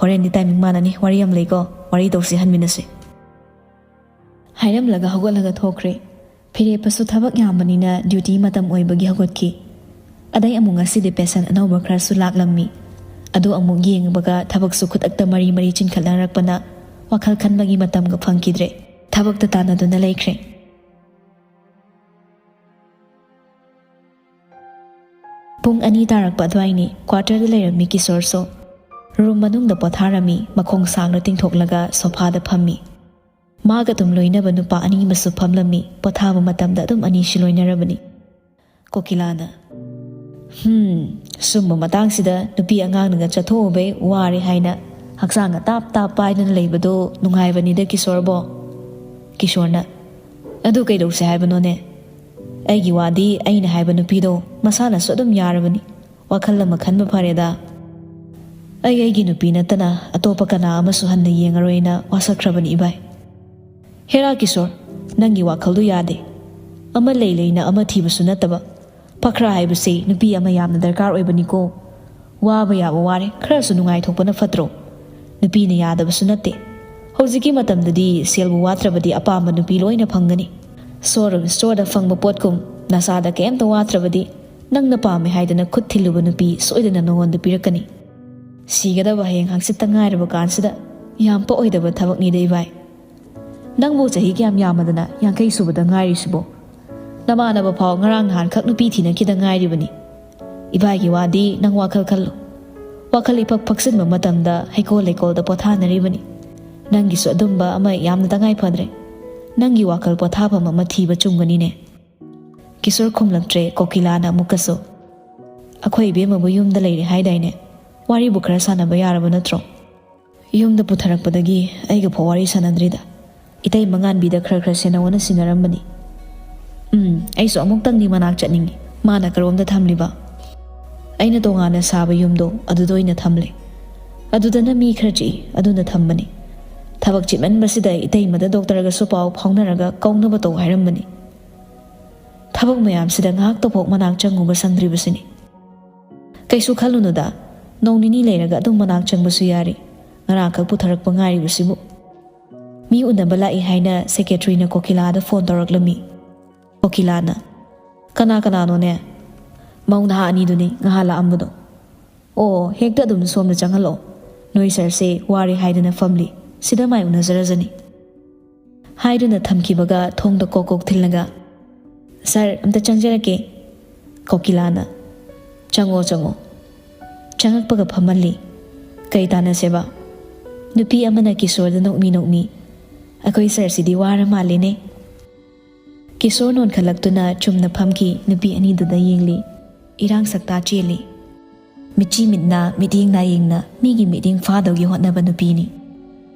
ꯍꯣꯔꯦꯟꯗꯤ ꯇꯥꯏꯃꯤꯡ ꯃꯥꯟꯅꯅꯤ, ꯋꯥꯔꯤ ꯌꯥꯝ ꯂꯩꯀꯣ, ꯋꯥꯔꯤ ꯇꯧꯁꯤ, ꯍꯟꯃꯤꯟꯅꯁꯤ꯫ ꯍꯥꯏꯔꯝꯂꯒ ꯍꯧꯒꯠꯂꯒ ꯊꯣꯛꯈ꯭ꯔꯦ꯫ ꯐꯤꯔꯦꯞꯄꯁꯨ ꯊꯕꯛ ꯌꯥꯝꯕꯅꯤꯅ ꯗ꯭ꯌꯨꯇꯤ ꯃꯇꯝ ꯑꯣꯏꯕꯒꯤ ꯍꯧꯒꯠꯈꯤ꯫ ꯑꯗꯩ ꯑꯃꯨꯛ ꯉꯁꯤꯗꯤ ꯄꯦꯁꯦꯟ ꯑꯅꯧꯕ ꯈꯔꯁꯨ ꯂꯥꯛꯂꯝꯃꯤ꯫ ꯑꯗꯨ ꯑꯃꯨꯛ ꯌꯦꯡꯉꯨꯕꯒ ꯊꯕꯛꯁꯨ ꯈꯨꯗꯛꯇ ꯃꯔꯤ ꯃꯔꯤ ꯆꯤꯟꯈꯠꯅꯔꯛꯄꯅ ꯋꯥꯈꯜ ꯈꯟꯕꯒꯤ ꯃꯇꯝꯒ ꯐꯪꯈꯤꯗ꯭ꯔꯦ꯫ ꯊꯕꯛꯇ ꯇꯥꯟꯅꯗꯨꯅ ꯂꯩꯈ꯭ꯔꯦ꯫ ꯄꯨꯡ ꯑꯅꯤ ꯇꯥꯔꯛꯄ ꯑꯗꯨꯋꯥꯏꯅꯤ꯫ ꯀ꯭ꯋꯥꯇꯔꯗ ꯂꯩꯔꯝꯃꯤ ꯀꯤꯁꯣꯔꯁꯨ꯫ ꯔꯨꯝ ꯃꯅꯨꯡꯗ ꯄꯣꯊꯥꯔꯝꯃꯤ, ꯃꯈꯣꯡ ꯁꯥꯡꯅ ꯇꯤꯡꯊꯣꯛꯂꯒ ꯁꯣꯐꯥꯗ ꯐꯝꯃꯤ꯫ ꯃꯥꯒ ꯑꯗꯨꯝ ꯂꯣꯏꯅꯕ ꯅꯨꯄꯥ ꯑꯅꯤ ꯑꯃꯁꯨ ꯐꯝꯂꯝꯃꯤ꯫ ꯄꯣꯊꯥꯕ ꯃꯇꯝꯗ ꯑꯗꯨꯝ ꯑꯅꯤꯁꯤ ꯂꯣꯏꯅꯔꯕꯅꯤ꯫ ꯀꯣꯀꯤꯂꯥꯅ, "ꯍꯝ, ꯁꯨꯝꯕ ꯃꯇꯥꯡꯁꯤꯗ ꯅꯨꯄꯤ ꯑꯉꯥꯡꯅꯒ ꯆꯠꯊꯣꯛꯎꯕꯩ ꯋꯥꯔꯦ ꯍꯥꯏꯅ ꯍꯛꯆꯥꯡꯒ ꯇꯥꯞ ꯇꯥꯞ ꯄꯥꯏꯗꯅ ꯂꯩꯕꯗꯣ ꯅꯨꯡꯉꯥꯏꯕꯅꯤꯗ ꯀꯤꯁꯣꯔꯕꯣ?" ꯀꯤꯁꯣꯔꯅ, "ꯑꯗꯨ ꯀꯩꯗꯧꯁꯦ ꯍꯥꯏꯕꯅꯣꯅꯦ? ꯑꯩꯒꯤ ꯋꯥꯗꯤ ꯑꯩꯅ ꯍꯥꯏꯕ ꯅꯨꯄꯤꯗꯣ ꯃꯁꯥꯅꯁꯨ ꯑꯗꯨꯝ ꯌꯥꯔꯕꯅꯤ꯫ ꯋꯥꯈꯜ ꯑꯃ ꯈꯟꯕ ꯐꯔꯦꯗ꯫ ꯑꯩ ꯑꯩꯒꯤ ꯅꯨꯄꯤ ꯅꯠꯇꯅ ꯑꯇꯣꯞꯄ ꯀꯅꯥ ꯑꯃꯁꯨ ꯍꯟꯅ ꯌꯦꯡꯉꯔꯣꯏꯅ ꯋꯥꯁꯛꯈ꯭ꯔꯕꯅꯤ ꯏꯕꯥꯏ꯫ ꯍꯦꯔꯥ ꯀꯤꯁꯣꯔ, ꯅꯪꯒꯤ ꯋꯥꯈꯜꯗꯨ ꯌꯥꯗꯦ꯫ ꯑꯃ ꯂꯩ ꯂꯩꯅ ꯑꯃ ꯊꯤꯕꯁꯨ ꯅꯠꯇꯕ꯫ ꯐꯈ꯭ꯔꯥ ꯍꯥꯏꯕꯁꯤ ꯅꯨꯄꯤ ꯑꯃ ꯌꯥꯝꯅ ꯗꯔꯀꯥꯔ ꯑꯣꯏꯕꯅꯤꯀꯣ꯫ ꯋꯥꯕ ꯌꯥꯕ ꯋꯥꯔꯦ, ꯈꯔꯁꯨ ꯅꯨꯡꯉꯥꯏꯊꯣꯛꯄꯅ ꯐꯠꯇ꯭ꯔꯣ? ꯅꯨꯄꯤꯅ ꯌꯥꯗꯕꯁꯨ ꯅꯠꯇꯦ꯫ ꯍꯧꯖꯤꯛꯀꯤ ꯃꯇꯝꯗꯗꯤ ꯁꯦꯜꯕꯨ ꯋꯥꯠꯇ꯭ꯔꯕꯗꯤ ꯑꯄꯥꯝꯕ ꯅꯨꯄꯤ ꯂꯣꯏꯅ ꯐꯪꯒꯅꯤ꯫ ꯁꯣꯔꯨꯝ ꯁ꯭ꯇꯣꯔꯗ ꯐꯪꯕ ꯄꯣꯠꯀꯨꯝ ꯅꯁꯥꯗ ꯀꯩꯝꯇ ꯋꯥꯠꯇ꯭ꯔꯕꯗꯤ ꯅꯪꯅ ꯄꯥꯝꯃꯦ ꯍꯥꯏꯗꯅ ꯈꯨꯠ ꯊꯤꯜꯂꯨꯕ ꯅꯨꯄꯤ ꯁꯣꯏꯗꯅ ꯅꯉꯣꯟꯗ ꯄꯤꯔꯛꯀꯅꯤ꯫ ꯁꯤꯒꯗꯕ ꯍꯌꯦꯡ ꯍꯪꯆꯤꯠꯇ ꯉꯥꯏꯔꯕ ꯀꯥꯟꯁꯤꯗ ꯌꯥꯝ ꯄꯛꯑꯣꯏꯗꯕ ꯊꯕꯛꯅꯤꯗ ꯏꯕꯥꯏ꯫ ꯅꯪꯕꯨ ꯆꯍꯤ ꯀꯌꯥꯝ ꯌꯥꯝꯃꯗꯅ ꯌꯥꯡꯈꯩ ꯁꯨꯕꯗ ꯉꯥꯏꯔꯤꯁꯤꯕꯣ? ꯅꯃꯥꯟꯅꯕ ꯐꯥꯎ ꯉꯔꯥꯡ ꯅꯍꯥꯟ ꯈꯛ ꯅꯨꯄꯤ ꯊꯤꯅꯈꯤꯗ ꯉꯥꯏꯔꯤꯕꯅꯤ꯫ ꯏꯕꯥꯏꯒꯤ ꯋꯥꯗꯤ ꯅꯪ ꯋꯥꯈꯜ ꯈꯜꯂꯨ꯫ ꯋꯥꯈꯜ ꯏꯐꯛ ꯐꯛꯆꯤꯟꯕ ꯃꯇꯝꯗ ꯍꯩꯀꯣꯜ ꯂꯩꯀꯣꯜꯗ ꯄꯣꯊꯥꯅꯔꯤꯕꯅꯤ꯫ ꯅꯪꯒꯤꯁꯨ ꯑꯗꯨꯝꯕ ꯑꯃ ꯌꯥꯝꯅ ꯇꯉꯥꯏ ꯐꯗ꯭ꯔꯦ꯫ ꯅꯪꯒꯤ ꯋꯥꯈꯜ ꯄꯣꯊꯥꯐꯝ ꯑꯃ ꯊꯤꯕ ꯆꯨꯝꯒꯅꯤꯅꯦ꯫ ꯀꯤꯁꯣꯔ ꯈꯨꯝꯂꯛꯇ꯭ꯔꯦ꯫ ꯀꯣꯀꯤꯂꯥꯅ ꯑꯃꯨꯛꯀꯁꯨ, "ꯑꯩꯈꯣꯏ ꯏꯕꯦꯝꯃꯕꯨ ꯌꯨꯝꯗ ꯂꯩꯔꯦ ꯍꯥꯏꯗꯥꯏꯅꯦ? ꯋꯥꯔꯤꯕꯨ ꯈꯔ ꯁꯥꯟꯅꯕ ꯌꯥꯔꯕ ꯅꯠꯇ꯭ꯔꯣ?" "ꯌꯨꯝꯗ ꯄꯨꯊꯔꯛꯄꯗꯒꯤ ꯑꯩꯒ ꯐꯥꯎ ꯋꯥꯔꯤ ꯁꯥꯟꯅꯗ꯭ꯔꯤꯗ꯫ ꯏꯇꯩ ꯃꯉꯥꯟꯕꯤꯗ ꯈꯔ ꯈꯔ ꯁꯦꯟꯅꯧꯅ ꯁꯤꯟꯅꯔꯝꯕꯅꯤ꯫ ꯎꯝ, ꯑꯩꯁꯨ ꯑꯃꯨꯛꯇꯪꯗꯤ ꯃꯅꯥꯛ ꯆꯠꯅꯤꯡꯉꯤ꯫ ꯃꯥꯅ ꯀꯔꯣꯝꯗ ꯊꯝꯂꯤꯕ?" "ꯑꯩꯅ ꯇꯣꯉꯥꯟꯅ ꯁꯥꯕ ꯌꯨꯝꯗꯣ ꯑꯗꯨꯗ ꯑꯣꯏꯅ ꯊꯝꯂꯦ꯫ ꯑꯗꯨꯗꯅ ꯃꯤ ꯈꯔ ꯆꯤꯛꯏ, ꯑꯗꯨꯅ ꯊꯝꯕꯅꯤ꯫ ꯊꯕꯛ ꯆꯤꯟꯃꯟꯕꯁꯤꯗ ꯏꯇꯩꯃꯗ ꯗꯣꯛꯇꯔꯒꯁꯨ ꯄꯥꯎ ꯐꯥꯎꯅꯔꯒ ꯀꯧꯅꯕ ꯇꯧ ꯍꯥꯏꯔꯝꯕꯅꯤ꯫ ꯊꯕꯛ ꯃꯌꯥꯝꯁꯤꯗ ꯉꯥꯏꯍꯥꯛꯇꯐꯥꯎ ꯃꯅꯥꯛ ꯆꯪꯉꯨꯕ ꯁꯪꯗ꯭ꯔꯤꯕꯁꯤꯅꯤ꯫ "ꯀꯩꯁꯨ ꯈꯜꯂꯨꯅꯨꯗ, ꯅꯣꯡ ꯅꯤꯅꯤ ꯂꯩꯔꯒ ꯑꯗꯨꯝ ꯃꯅꯥꯛ ꯆꯪꯕꯁꯨ ꯌꯥꯔꯤ, ꯉꯔꯥꯡꯈꯛ ꯄꯨꯊꯔꯛꯄ ꯉꯥꯏꯔꯤꯕꯁꯤꯕꯨ꯫" ꯃꯤ ꯎꯅꯕ ꯂꯥꯛꯏ ꯍꯥꯏꯅ ꯁꯦꯀ꯭ꯔꯦꯇꯔꯤꯅ ꯀꯣꯀꯤꯂꯥꯗ ꯐꯣꯟ ꯇꯧꯔꯛꯂꯝꯃꯤ꯫ ꯀꯣꯀꯤꯂꯥꯅ, "ꯀꯅꯥ ꯀꯅꯥꯅꯣꯅꯦ?" "ꯃꯧ ꯅꯍꯥ ꯑꯅꯤꯗꯨꯅꯤ ꯉꯍꯥꯟ ꯂꯥꯛꯑꯝꯕꯗꯣ꯫" "ꯑꯣ, ꯍꯦꯛꯇ ꯑꯗꯨꯝ ꯁꯣꯝꯗ ꯆꯪꯍꯜꯂꯛꯑꯣ꯫ ꯅꯣꯏ ꯁꯥꯔꯁꯦ ꯋꯥꯔꯦ ꯍꯥꯏꯗꯅ ꯐꯝꯂꯤ, ꯁꯤꯗ ꯃꯥꯏ ꯎꯅꯖꯔꯖꯅꯤ꯫" ꯍꯥꯏꯗꯨꯅ ꯊꯝꯈꯤꯕꯒ ꯊꯣꯡꯗ ꯀꯣꯛ ꯀꯣꯛ ꯊꯤꯜꯂꯒ, "ꯁꯥꯔ, ꯑꯝꯇ ꯆꯪꯖꯔꯛꯀꯦ꯫" ꯀꯣꯀꯤꯂꯥꯅ, "ꯆꯪꯉꯣ, ꯆꯪꯉꯣ꯫" ꯆꯪꯉꯛꯄꯒ ꯐꯝꯍꯜꯂꯤ꯫ "ꯀꯩ ꯇꯥꯟꯅꯁꯦꯕ?" ꯅꯨꯄꯤ ꯑꯃꯅ ꯀꯤꯁꯣꯔꯗ ꯅꯣꯛꯃꯤ ꯅꯣꯛꯃꯤ, "ꯑꯩꯈꯣꯏ ꯁꯥꯔꯁꯤꯗꯤ ꯋꯥꯔ ꯃꯥꯜꯂꯦꯅꯦ꯫" ꯀꯤꯁꯣꯔ ꯅꯣꯟꯈꯠꯂꯛꯇꯨꯅ ꯆꯨꯝꯅ ꯐꯝꯈꯤ, ꯅꯨꯄꯤ ꯑꯅꯤꯗꯨꯗ ꯌꯦꯡꯂꯤ꯫ ꯏꯔꯥꯡ ꯁꯛꯇꯥ ꯆꯦꯜꯂꯤ꯫ ꯃꯤꯠꯆꯤ ꯃꯤꯠꯅꯥ, ꯃꯤꯠꯌꯦꯡ ꯅꯥꯌꯦꯡꯅ ꯃꯤꯒꯤ ꯃꯤꯠꯌꯦꯡ ꯐꯥꯗꯧꯒꯤ ꯍꯣꯠꯅꯕ ꯅꯨꯄꯤꯅꯤ꯫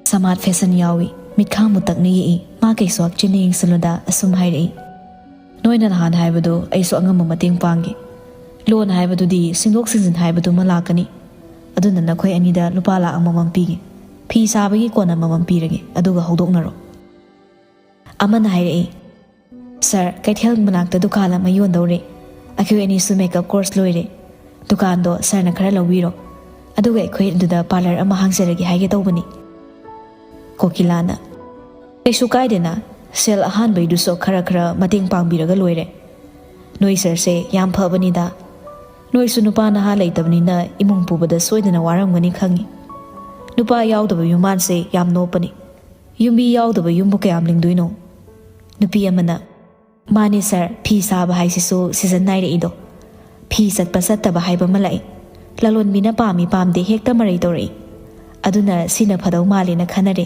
ꯁꯃꯥꯖ ꯐꯦꯁꯟ ꯌꯥꯎꯏ, ꯃꯤꯠꯈꯥ ꯃꯨꯇꯛꯅ ꯌꯦꯛꯏ, ꯃꯥ ꯀꯩꯁꯨ ꯍꯛꯆꯤꯟꯅ ꯌꯦꯡꯁꯤꯜꯂꯨꯗ ꯑꯁꯨꯝ ꯍꯥꯏꯔꯛꯏ, "ꯅꯣꯏꯅ ꯅꯍꯥꯟ ꯍꯥꯏꯕꯗꯣ ꯑꯩꯁꯨ ꯑꯉꯝꯕ ꯃꯇꯦꯡ ꯄꯥꯡꯒꯦ꯫ ꯂꯣꯟ ꯍꯥꯏꯕꯗꯨꯗꯤ ꯁꯤꯟꯗꯣꯛ ꯁꯤꯟꯖꯤꯟ ꯍꯥꯏꯕꯗꯨꯃ ꯂꯥꯛꯀꯅꯤ꯫ ꯑꯗꯨꯅ ꯅꯈꯣꯏ ꯑꯅꯤꯗ ꯂꯨꯄꯥ ꯂꯥꯛ ꯑꯃꯃꯝ ꯄꯤꯒꯦ꯫ ꯐꯤ ꯁꯥꯕꯒꯤ ꯀꯣꯟ ꯑꯃꯃꯝ ꯄꯤꯔꯒꯦ, ꯑꯗꯨꯒ ꯍꯧꯗꯣꯛꯅꯔꯣ꯫" ꯑꯃꯅ ꯍꯥꯏꯔꯛꯏ, "ꯁꯥꯔ, ꯀꯩꯊꯦꯜ ꯃꯅꯥꯛꯇ ꯗꯨꯀꯥꯟ ꯑꯃ ꯌꯣꯟꯗꯧꯔꯦ꯫ ꯑꯩꯈꯣꯏ ꯑꯅꯤꯁꯨ ꯃꯦꯀꯞ ꯀꯣꯔꯁ ꯂꯣꯏꯔꯦ꯫ ꯗꯨꯀꯥꯟꯗꯣ ꯁꯥꯔꯅ ꯈꯔ ꯂꯧꯕꯤꯔꯣ꯫ ꯑꯗꯨꯒ ꯑꯩꯈꯣꯏ ꯑꯗꯨꯗ ꯄꯥꯔꯂꯔ ꯑꯃ ꯍꯥꯡꯖꯔꯒꯦ ꯍꯥꯏꯒꯦ ꯇꯧꯕꯅꯤ꯫" ꯀꯣꯀꯤꯂꯥꯅ, "ꯀꯩꯁꯨ ꯀꯥꯏꯗꯦꯅ, ꯁꯦꯜ ꯑꯍꯥꯟꯕꯩꯗꯨꯁꯨ ꯈꯔ ꯈꯔ ꯃꯇꯦꯡ ꯄꯥꯡꯕꯤꯔꯒ ꯂꯣꯏꯔꯦ꯫ ꯅꯣꯏ ꯁꯥꯔꯁꯦ ꯌꯥꯝ ꯐꯕꯅꯤꯗ꯫ ꯅꯣꯏꯁꯨ ꯅꯨꯄꯥ ꯅꯍꯥ ꯂꯩꯇꯕꯅꯤꯅ ꯏꯃꯨꯡ ꯄꯨꯕꯗ ꯁꯣꯏꯗꯅ ꯋꯥꯔꯝꯒꯅꯤ ꯈꯪꯉꯤ꯫ ꯅꯨꯄꯥ ꯌꯥꯎꯗꯕ ꯌꯨꯝꯕꯥꯟꯁꯦ ꯌꯥꯝ ꯅꯣꯞꯄꯅꯤ꯫ ꯌꯨꯝꯕꯤ ꯌꯥꯎꯗꯕ ꯌꯨꯝꯕꯨ ꯀꯌꯥꯝ ꯂꯤꯡꯗꯣꯏꯅꯣ?" ꯅꯨꯄꯤ ꯑꯃꯅ, "ꯃꯥꯅꯦ ꯁꯥꯔ, ꯐꯤ ꯁꯥꯕ ꯍꯥꯏꯁꯤꯁꯨ ꯁꯤꯖꯟ ꯅꯥꯏꯔꯛꯏꯗꯣ꯫ ꯐꯤ ꯆꯠꯄ ꯆꯠꯇꯕ ꯍꯥꯏꯕ ꯑꯃ ꯂꯥꯛꯏ꯫ ꯂꯂꯣꯟꯕꯤꯅ ꯄꯥꯝꯃꯤ ꯄꯥꯝꯗꯦ ꯍꯦꯛꯇ ꯃꯔꯩ ꯇꯧꯔꯛꯏ꯫ ꯑꯗꯨꯅ ꯁꯤꯅ ꯐꯗꯧ ꯃꯥꯜꯂꯦꯅ ꯈꯟꯅꯔꯦ꯫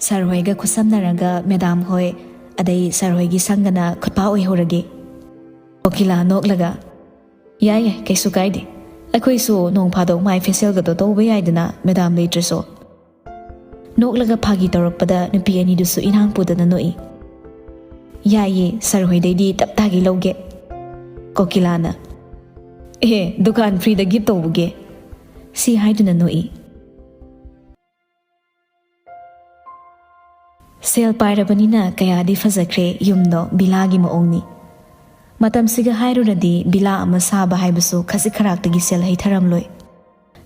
ꯁꯥꯔ ꯍꯣꯏꯒ ꯈꯨꯠꯁꯝꯅꯔꯒ ꯃꯦꯗꯥꯝ ꯍꯣꯏ, ꯑꯗꯩ ꯁꯥꯔ ꯍꯣꯏꯒꯤ ꯁꯪꯒꯅ ꯈꯨꯠꯄꯥ ꯑꯣꯏꯍꯧꯔꯒꯦ꯫" ꯀꯣꯀꯤꯂꯥ ꯅꯣꯛꯂꯒ, "ꯌꯥꯏ ꯌꯥꯏ, ꯀꯩꯁꯨ ꯀꯥꯏꯗꯦ꯫ ꯑꯩꯈꯣꯏꯁꯨ ꯅꯣꯡ ꯐꯥꯗꯣꯛ ꯃꯥꯏ ꯐꯦꯁꯤꯌꯦꯜꯒꯗꯣ ꯇꯧꯕ ꯌꯥꯏꯗꯅ, ꯃꯦꯗꯥꯝ ꯂꯩꯇ꯭ꯔꯁꯨ꯫" ꯅꯣꯛꯂꯒ ꯐꯥꯒꯤ ꯇꯧꯔꯛꯄꯗ ꯅꯨꯄꯤ ꯑꯅꯤꯗꯨꯁꯨ ꯏꯔꯥꯡ ꯄꯨꯗꯅ ꯅꯣꯛꯏ꯫ "ꯌꯥꯏꯌꯦ, ꯁꯥꯔ ꯍꯣꯏꯗꯩꯗꯤ ꯇꯞ ꯇꯥꯒꯩ ꯂꯧꯒꯦ꯫" ꯀꯣꯀꯤꯂꯥꯅ, "ꯑꯦ, ꯗꯨꯀꯥꯟ ꯐ꯭ꯔꯤꯗ ꯒꯤꯐ ꯇꯧꯕꯒꯦ?" ꯁꯤ ꯍꯥꯏꯗꯨꯅ ꯅꯣꯛꯏ꯫ ꯁꯦꯜ ꯄꯥꯏꯔꯕꯅꯤꯅ ꯀꯌꯥꯗꯤ ꯐꯖꯈ꯭ꯔꯦ ꯌꯨꯝꯗꯣ, ꯚꯤꯂꯥꯒꯤ ꯃꯑꯣꯡꯅꯤ꯫ ꯃꯇꯝꯁꯤꯒ ꯍꯥꯏꯔꯨꯔꯗꯤ ꯚꯤꯂꯥ ꯑꯃ ꯁꯥꯕ ꯍꯥꯏꯕꯁꯨ ꯈꯖꯤꯛ ꯈꯔꯥꯛꯇꯒꯤ ꯁꯦꯜ ꯍꯩꯊꯔꯝꯂꯣꯏ꯫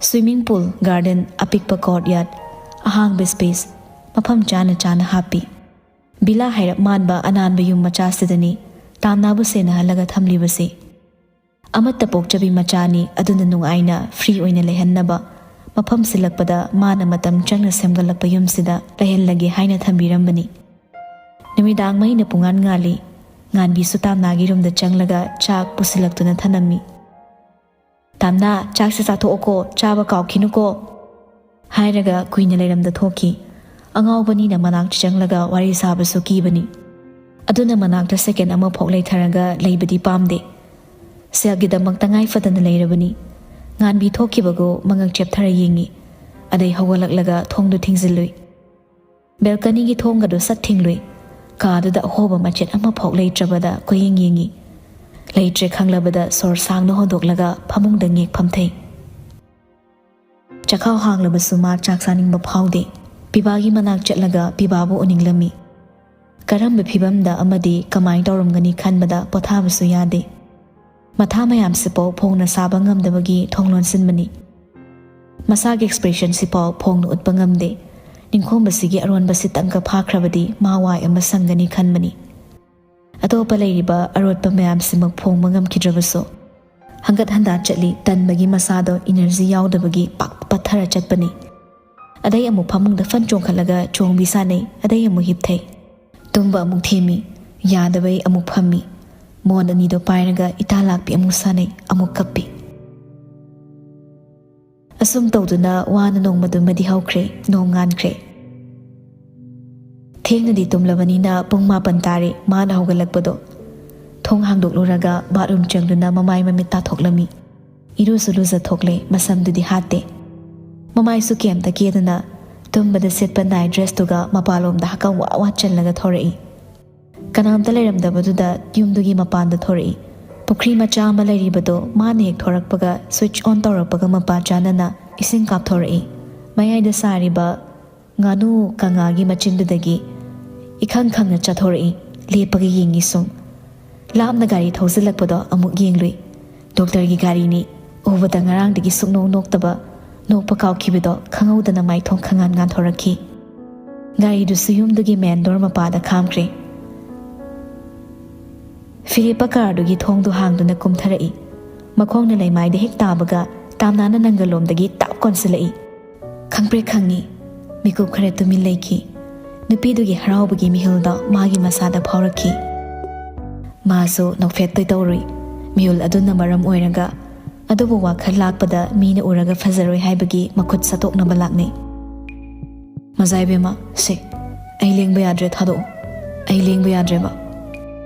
Swimming pool, garden, ꯑꯄꯤꯛꯄ courtyard, ꯑꯍꯥꯡꯕ space, ꯃꯐꯝ ꯆꯥꯅ ꯆꯥꯅ ꯍꯥꯞꯄꯤ꯫ ꯚꯤꯂꯥ ꯍꯥꯏꯔꯞ ꯃꯥꯟꯕ ꯑꯅꯥꯟꯕ ꯌꯨꯝ ꯃꯆꯥꯁꯤꯗꯅꯤ ꯇꯥꯝꯅꯥꯕꯨ ꯁꯦꯟꯅꯍꯜꯂꯒ ꯊꯝꯂꯤꯕꯁꯤ꯫ ꯑꯃꯠꯇ ꯄꯣꯛꯆꯕꯤ ꯃꯆꯥꯅꯤ, ꯑꯗꯨꯅ ꯅꯨꯡꯉꯥꯏꯅ free ꯑꯣꯏꯅ ꯂꯩꯍꯟꯅꯕ ꯃꯐꯝ ꯁꯤꯜꯂꯛꯄꯗ ꯃꯥꯅ ꯃꯇꯝ ꯆꯪꯅ ꯁꯦꯝꯒꯠꯂꯛꯄ ꯌꯨꯝꯁꯤꯗ ꯂꯩꯍꯜꯂꯒꯦ ꯍꯥꯏꯅ ꯊꯝꯕꯤꯔꯝꯕꯅꯤ꯫ ꯅꯨꯃꯤꯗꯥꯡ ꯃꯩꯅ ꯄꯨꯡꯉꯥꯟ ꯉꯥꯜꯂꯤ꯫ ꯉꯥꯟꯕꯤꯁꯨ ꯇꯥꯝꯅꯥꯒꯤ ꯔꯨꯝꯗ ꯆꯪꯂꯒ ꯆꯥꯛ ꯄꯨꯁꯤꯜꯂꯛꯇꯨꯅ ꯊꯅꯝꯃꯤ꯫ "ꯇꯥꯝꯅꯥ, ꯆꯥꯛꯁꯦ ꯆꯥꯊꯣꯛꯑꯣꯀꯣ, ꯆꯥꯕ ꯀꯥꯎꯈꯤꯅꯨꯀꯣ," ꯍꯥꯏꯔꯒ ꯀꯨꯏꯅ ꯂꯩꯔꯝꯗ ꯊꯣꯛꯈꯤ꯫ ꯑꯉꯥꯎꯕꯅꯤꯅ ꯃꯅꯥꯛꯇ ꯆꯪꯂꯒ ꯋꯥꯔꯤ ꯁꯥꯕꯁꯨ ꯀꯤꯕꯅꯤ꯫ ꯑꯗꯨꯅ ꯃꯅꯥꯛꯇ second ꯑꯃꯐꯥꯎ ꯂꯩꯊꯔꯒ ꯂꯩꯕꯗꯤ ꯄꯥꯝꯗꯦ꯫ ꯁꯦꯜꯒꯤꯗꯃꯛ ꯇꯉꯥꯏ ꯐꯗꯅ ꯂꯩꯔꯕꯅꯤ꯫ ꯉꯥꯟꯕꯤ ꯊꯣꯛꯈꯤꯕꯒꯨ ꯃꯉꯛ ꯆꯦꯞꯊꯔ ꯌꯦꯡꯉꯤ꯫ ꯑꯗꯩ ꯍꯧꯒꯠꯂꯛꯂꯒ ꯊꯣꯡꯗꯨ ꯊꯤꯡꯖꯤꯜꯂꯨꯏ꯫ Balconyꯒꯤ ꯊꯣꯡꯒꯗꯨ ꯁꯠ ꯊꯤꯡꯂꯨꯏ꯫ ꯀꯥꯗꯨꯗ ꯑꯍꯣꯕ ꯃꯆꯦꯠ ꯑꯃꯐꯥꯎ ꯂꯩꯇ꯭ꯔꯕꯗ ꯀꯣꯏꯌꯦꯡ ꯌꯦꯡꯉꯤ꯫ ꯂꯩꯇ꯭ꯔꯦ ꯈꯪꯂꯕꯗ ꯁꯣꯔ ꯁꯥꯡꯅ ꯍꯣꯟꯗꯣꯛꯂꯒ ꯐꯃꯨꯡꯗ ꯉꯦꯛ ꯐꯝꯊꯩ꯫ ꯆꯈꯥꯎ ꯍꯥꯡꯂꯕꯁꯨ ꯃꯥ ꯆꯥꯛ ꯆꯥꯅꯤꯡꯕ ꯐꯥꯎꯗꯦ꯫ ꯄꯤꯕꯥꯒꯤ ꯃꯅꯥꯛ ꯆꯠꯂꯒ ꯄꯤꯕꯥꯕꯨ ꯎꯅꯤꯡꯂꯝꯃꯤ꯫ ꯀꯔꯝꯕ ꯐꯤꯕꯝꯗ ꯑꯃꯗꯤ ꯀꯃꯥꯏ ꯇꯧꯔꯝꯒꯅꯤ ꯈꯟꯕꯗ ꯄꯣꯊꯥꯕꯁꯨ ꯌꯥꯗꯦ꯫ ꯃꯊꯥ ꯃꯌꯥꯝꯁꯤꯐꯥꯎ ꯐꯣꯡꯅ ꯁꯥꯕ ꯉꯝꯗꯕꯒꯤ ꯊꯣꯡ ꯂꯣꯟꯁꯤꯟꯕꯅꯤ꯫ ꯃꯁꯥꯒꯤ expressionꯁꯤꯐꯥꯎ ꯐꯣꯡꯅ ꯎꯠꯄ ꯉꯝꯗꯦ꯫ ꯅꯤꯡꯈꯣꯝꯕꯁꯤꯒꯤ ꯑꯔꯣꯟꯕꯁꯤ ꯇꯪꯀ ꯐꯥꯈ꯭ꯔꯕꯗꯤ ꯃꯥ ꯋꯥꯏ ꯑꯃ ꯁꯪꯒꯅꯤ ꯈꯟꯕꯅꯤ꯫ ꯑꯇꯣꯞꯄ ꯂꯩꯔꯤꯕ ꯑꯔꯣꯠꯄ ꯃꯌꯥꯝꯁꯤꯃꯛ ꯐꯣꯡꯕ ꯉꯝꯈꯤꯗ꯭ꯔꯕꯁꯨ, ꯍꯪꯒꯠ ꯍꯟꯗꯥ ꯆꯠꯂꯤ ꯇꯟꯕꯒꯤ ꯃꯁꯥꯗꯣ energy ꯌꯥꯎꯗꯕꯒꯤ ꯄꯥꯛ ꯄꯠꯊꯔ ꯆꯠꯄꯅꯤ꯫ ꯑꯗꯩ ꯑꯃꯨꯛ ꯐꯃꯨꯡꯗ ꯐꯟ ꯆꯣꯡꯈꯠꯂꯒ ꯆꯣꯡꯕꯤ ꯁꯥꯟꯅꯩ, ꯑꯗꯩ ꯑꯃꯨꯛ ꯍꯤꯞꯊꯩ꯫ ꯇꯨꯝꯕ ꯑꯃꯨꯛ ꯊꯦꯝꯃꯤ, ꯌꯥꯗꯕꯩ ꯑꯃꯨꯛ ꯐꯝꯃꯤ꯫ ꯃꯣꯟ ꯑꯅꯤꯗꯣ ꯄꯥꯏꯔꯒ ꯏꯇꯥ ꯂꯥꯛꯄꯤ ꯑꯃꯨꯛ ꯁꯥꯟꯅꯩ, ꯑꯃꯨꯛ ꯀꯞꯄꯤ꯫ ꯑꯁꯨꯝ ꯇꯧꯗꯨꯅ ꯋꯥꯅ ꯅꯣꯡꯃꯗꯨꯃꯗꯤ ꯍꯧꯈ꯭ꯔꯦ, ꯅꯣꯡ ꯉꯥꯟꯈ꯭ꯔꯦ꯫ ꯊꯦꯡꯅꯗꯤ ꯇꯨꯝꯂꯕꯅꯤꯅ ꯄꯨꯡ ꯃꯥꯄꯟ ꯇꯥꯔꯦ ꯃꯥꯅ ꯍꯧꯒꯠꯂꯛꯄꯗꯣ꯫ ꯊꯣꯡ ꯍꯥꯡꯗꯣꯛꯂꯨꯔꯒ bathroom ꯆꯪꯗꯨꯅ ꯃꯃꯥꯏ ꯃꯃꯤꯠ ꯇꯥꯊꯣꯛꯂꯝꯃꯤ꯫ ꯏꯔꯨꯁꯨ ꯂꯨꯖꯊꯣꯛꯂꯦ, ꯃꯁꯝꯗꯨꯗꯤ ꯍꯥꯠꯇꯦ꯫ ꯃꯃꯥꯏꯁꯨ ꯀꯩꯝꯇ ꯀꯦꯗꯅ ꯇꯨꯝꯕꯗ ꯁꯦꯠꯄ night dressꯇꯨꯒ ꯃꯄꯥꯟꯂꯣꯝꯗ ꯍꯀꯝ ꯋꯥ ꯋꯥ ꯆꯜꯂꯒ ꯊꯣꯔꯛꯏ꯫ ꯀꯅꯥꯝꯇ ꯂꯩꯔꯝꯗꯕꯗꯨꯗ ꯌꯨꯝꯗꯨꯒꯤ ꯃꯄꯥꯟꯗ ꯊꯣꯔꯛꯏ꯫ ꯄꯨꯈ꯭ꯔꯤ ꯃꯆꯥ ꯑꯃ ꯂꯩꯔꯤꯕꯗꯣ ꯃꯥꯅ ꯍꯦꯛ ꯊꯣꯔꯛꯄꯒ switch on ꯇꯧꯔꯛꯄꯒ ꯃꯄꯥ ꯆꯥꯅꯅ ꯏꯁꯤꯡ ꯀꯥꯞꯊꯣꯔꯛꯏ꯫ ꯃꯌꯥꯏꯗ ꯁꯥꯔꯤꯕ ꯉꯥꯅꯨ ꯀꯪꯉꯥꯒꯤ ꯃꯆꯤꯟꯗꯨꯗꯒꯤ ꯏꯈꯪ ꯈꯪꯅ ꯆꯥꯊꯣꯔꯛꯏ꯫ ꯂꯦꯞꯄꯒ ꯌꯦꯡꯉꯤ ꯁꯨꯝ꯫ ꯂꯥꯞꯅ ꯒꯥꯔꯤ ꯊꯧꯖꯤꯜꯂꯛꯄꯗꯣ ꯑꯃꯨꯛ ꯌꯦꯡꯂꯨꯏ꯫ ꯗꯣꯛꯇꯔꯒꯤ ꯒꯥꯔꯤꯅꯤ꯫ ꯎꯕꯗ ꯉꯔꯥꯡꯗꯒꯤ ꯁꯨꯛꯅꯣꯛ ꯅꯣꯛꯇꯕ, ꯅꯣꯛꯄ ꯀꯥꯎꯈꯤꯕꯗꯣ ꯈꯪꯍꯧꯗꯅ ꯃꯥꯏꯊꯣꯡ ꯈꯪꯉꯥꯟ ꯉꯥꯟꯊꯣꯔꯛꯈꯤ꯫ ꯒꯥꯔꯤꯗꯨꯁꯨ ꯌꯨꯝꯗꯨꯒꯤ ꯃꯦꯟ ꯗꯣꯔ ꯃꯄꯥꯗ ꯈꯥꯝꯈ꯭ꯔꯦ꯫ ꯐꯤꯔꯦꯞꯄ ꯀꯥꯔꯗꯨꯒꯤ ꯊꯣꯡꯗꯨ ꯍꯥꯡꯗꯨꯅ ꯀꯨꯝꯊꯔꯛꯏ꯫ ꯃꯈꯣꯡꯅ ꯂꯩꯃꯥꯏꯗ ꯍꯦꯛ ꯇꯥꯕꯒ ꯇꯥꯝꯅꯥꯅ ꯅꯪꯒꯜꯂꯣꯝꯗꯒꯤ ꯇꯥꯞ ꯀꯣꯟꯁꯤꯜꯂꯛꯏ꯫ ꯈꯪꯄ꯭ꯔꯦꯛ ꯈꯪꯉꯤ꯫ ꯃꯤꯀꯨꯞ ꯈꯔ ꯇꯨꯃꯤꯟ ꯂꯩꯈꯤ꯫ ꯅꯨꯄꯤꯗꯨꯒꯤ ꯍꯔꯥꯎꯕꯒꯤ ꯃꯤꯍꯨꯜꯗꯣ ꯃꯥꯒꯤ ꯃꯁꯥꯗ ꯐꯥꯎꯔꯛꯈꯤ꯫ ꯃꯥꯁꯨ ꯅꯣꯛꯐꯦꯠꯇꯣꯏ ꯇꯧꯔꯨꯏ꯫ ꯃꯤꯍꯨꯜ ꯑꯗꯨꯅ ꯃꯔꯝ ꯑꯣꯏꯔꯒ꯫ ꯑꯗꯨꯕꯨ ꯋꯥꯈꯜ ꯂꯥꯛꯄꯗ ꯃꯤꯅ ꯎꯔꯒ ꯐꯖꯔꯣꯏ ꯍꯥꯏꯕꯒꯤ ꯃꯈꯨꯠ ꯁꯠꯇꯣꯛꯅꯕ ꯂꯥꯛꯅꯩ꯫ "ꯃꯖꯥ ꯏꯕꯦꯝꯃ, ꯁꯦ, ꯑꯩ ꯂꯦꯡꯕ ꯌꯥꯗ꯭ꯔꯦ, ꯊꯥꯗꯣꯛꯑꯣ꯫ ꯑꯩ ꯂꯦꯡꯕ ꯌꯥꯗ꯭ꯔꯦꯕ꯫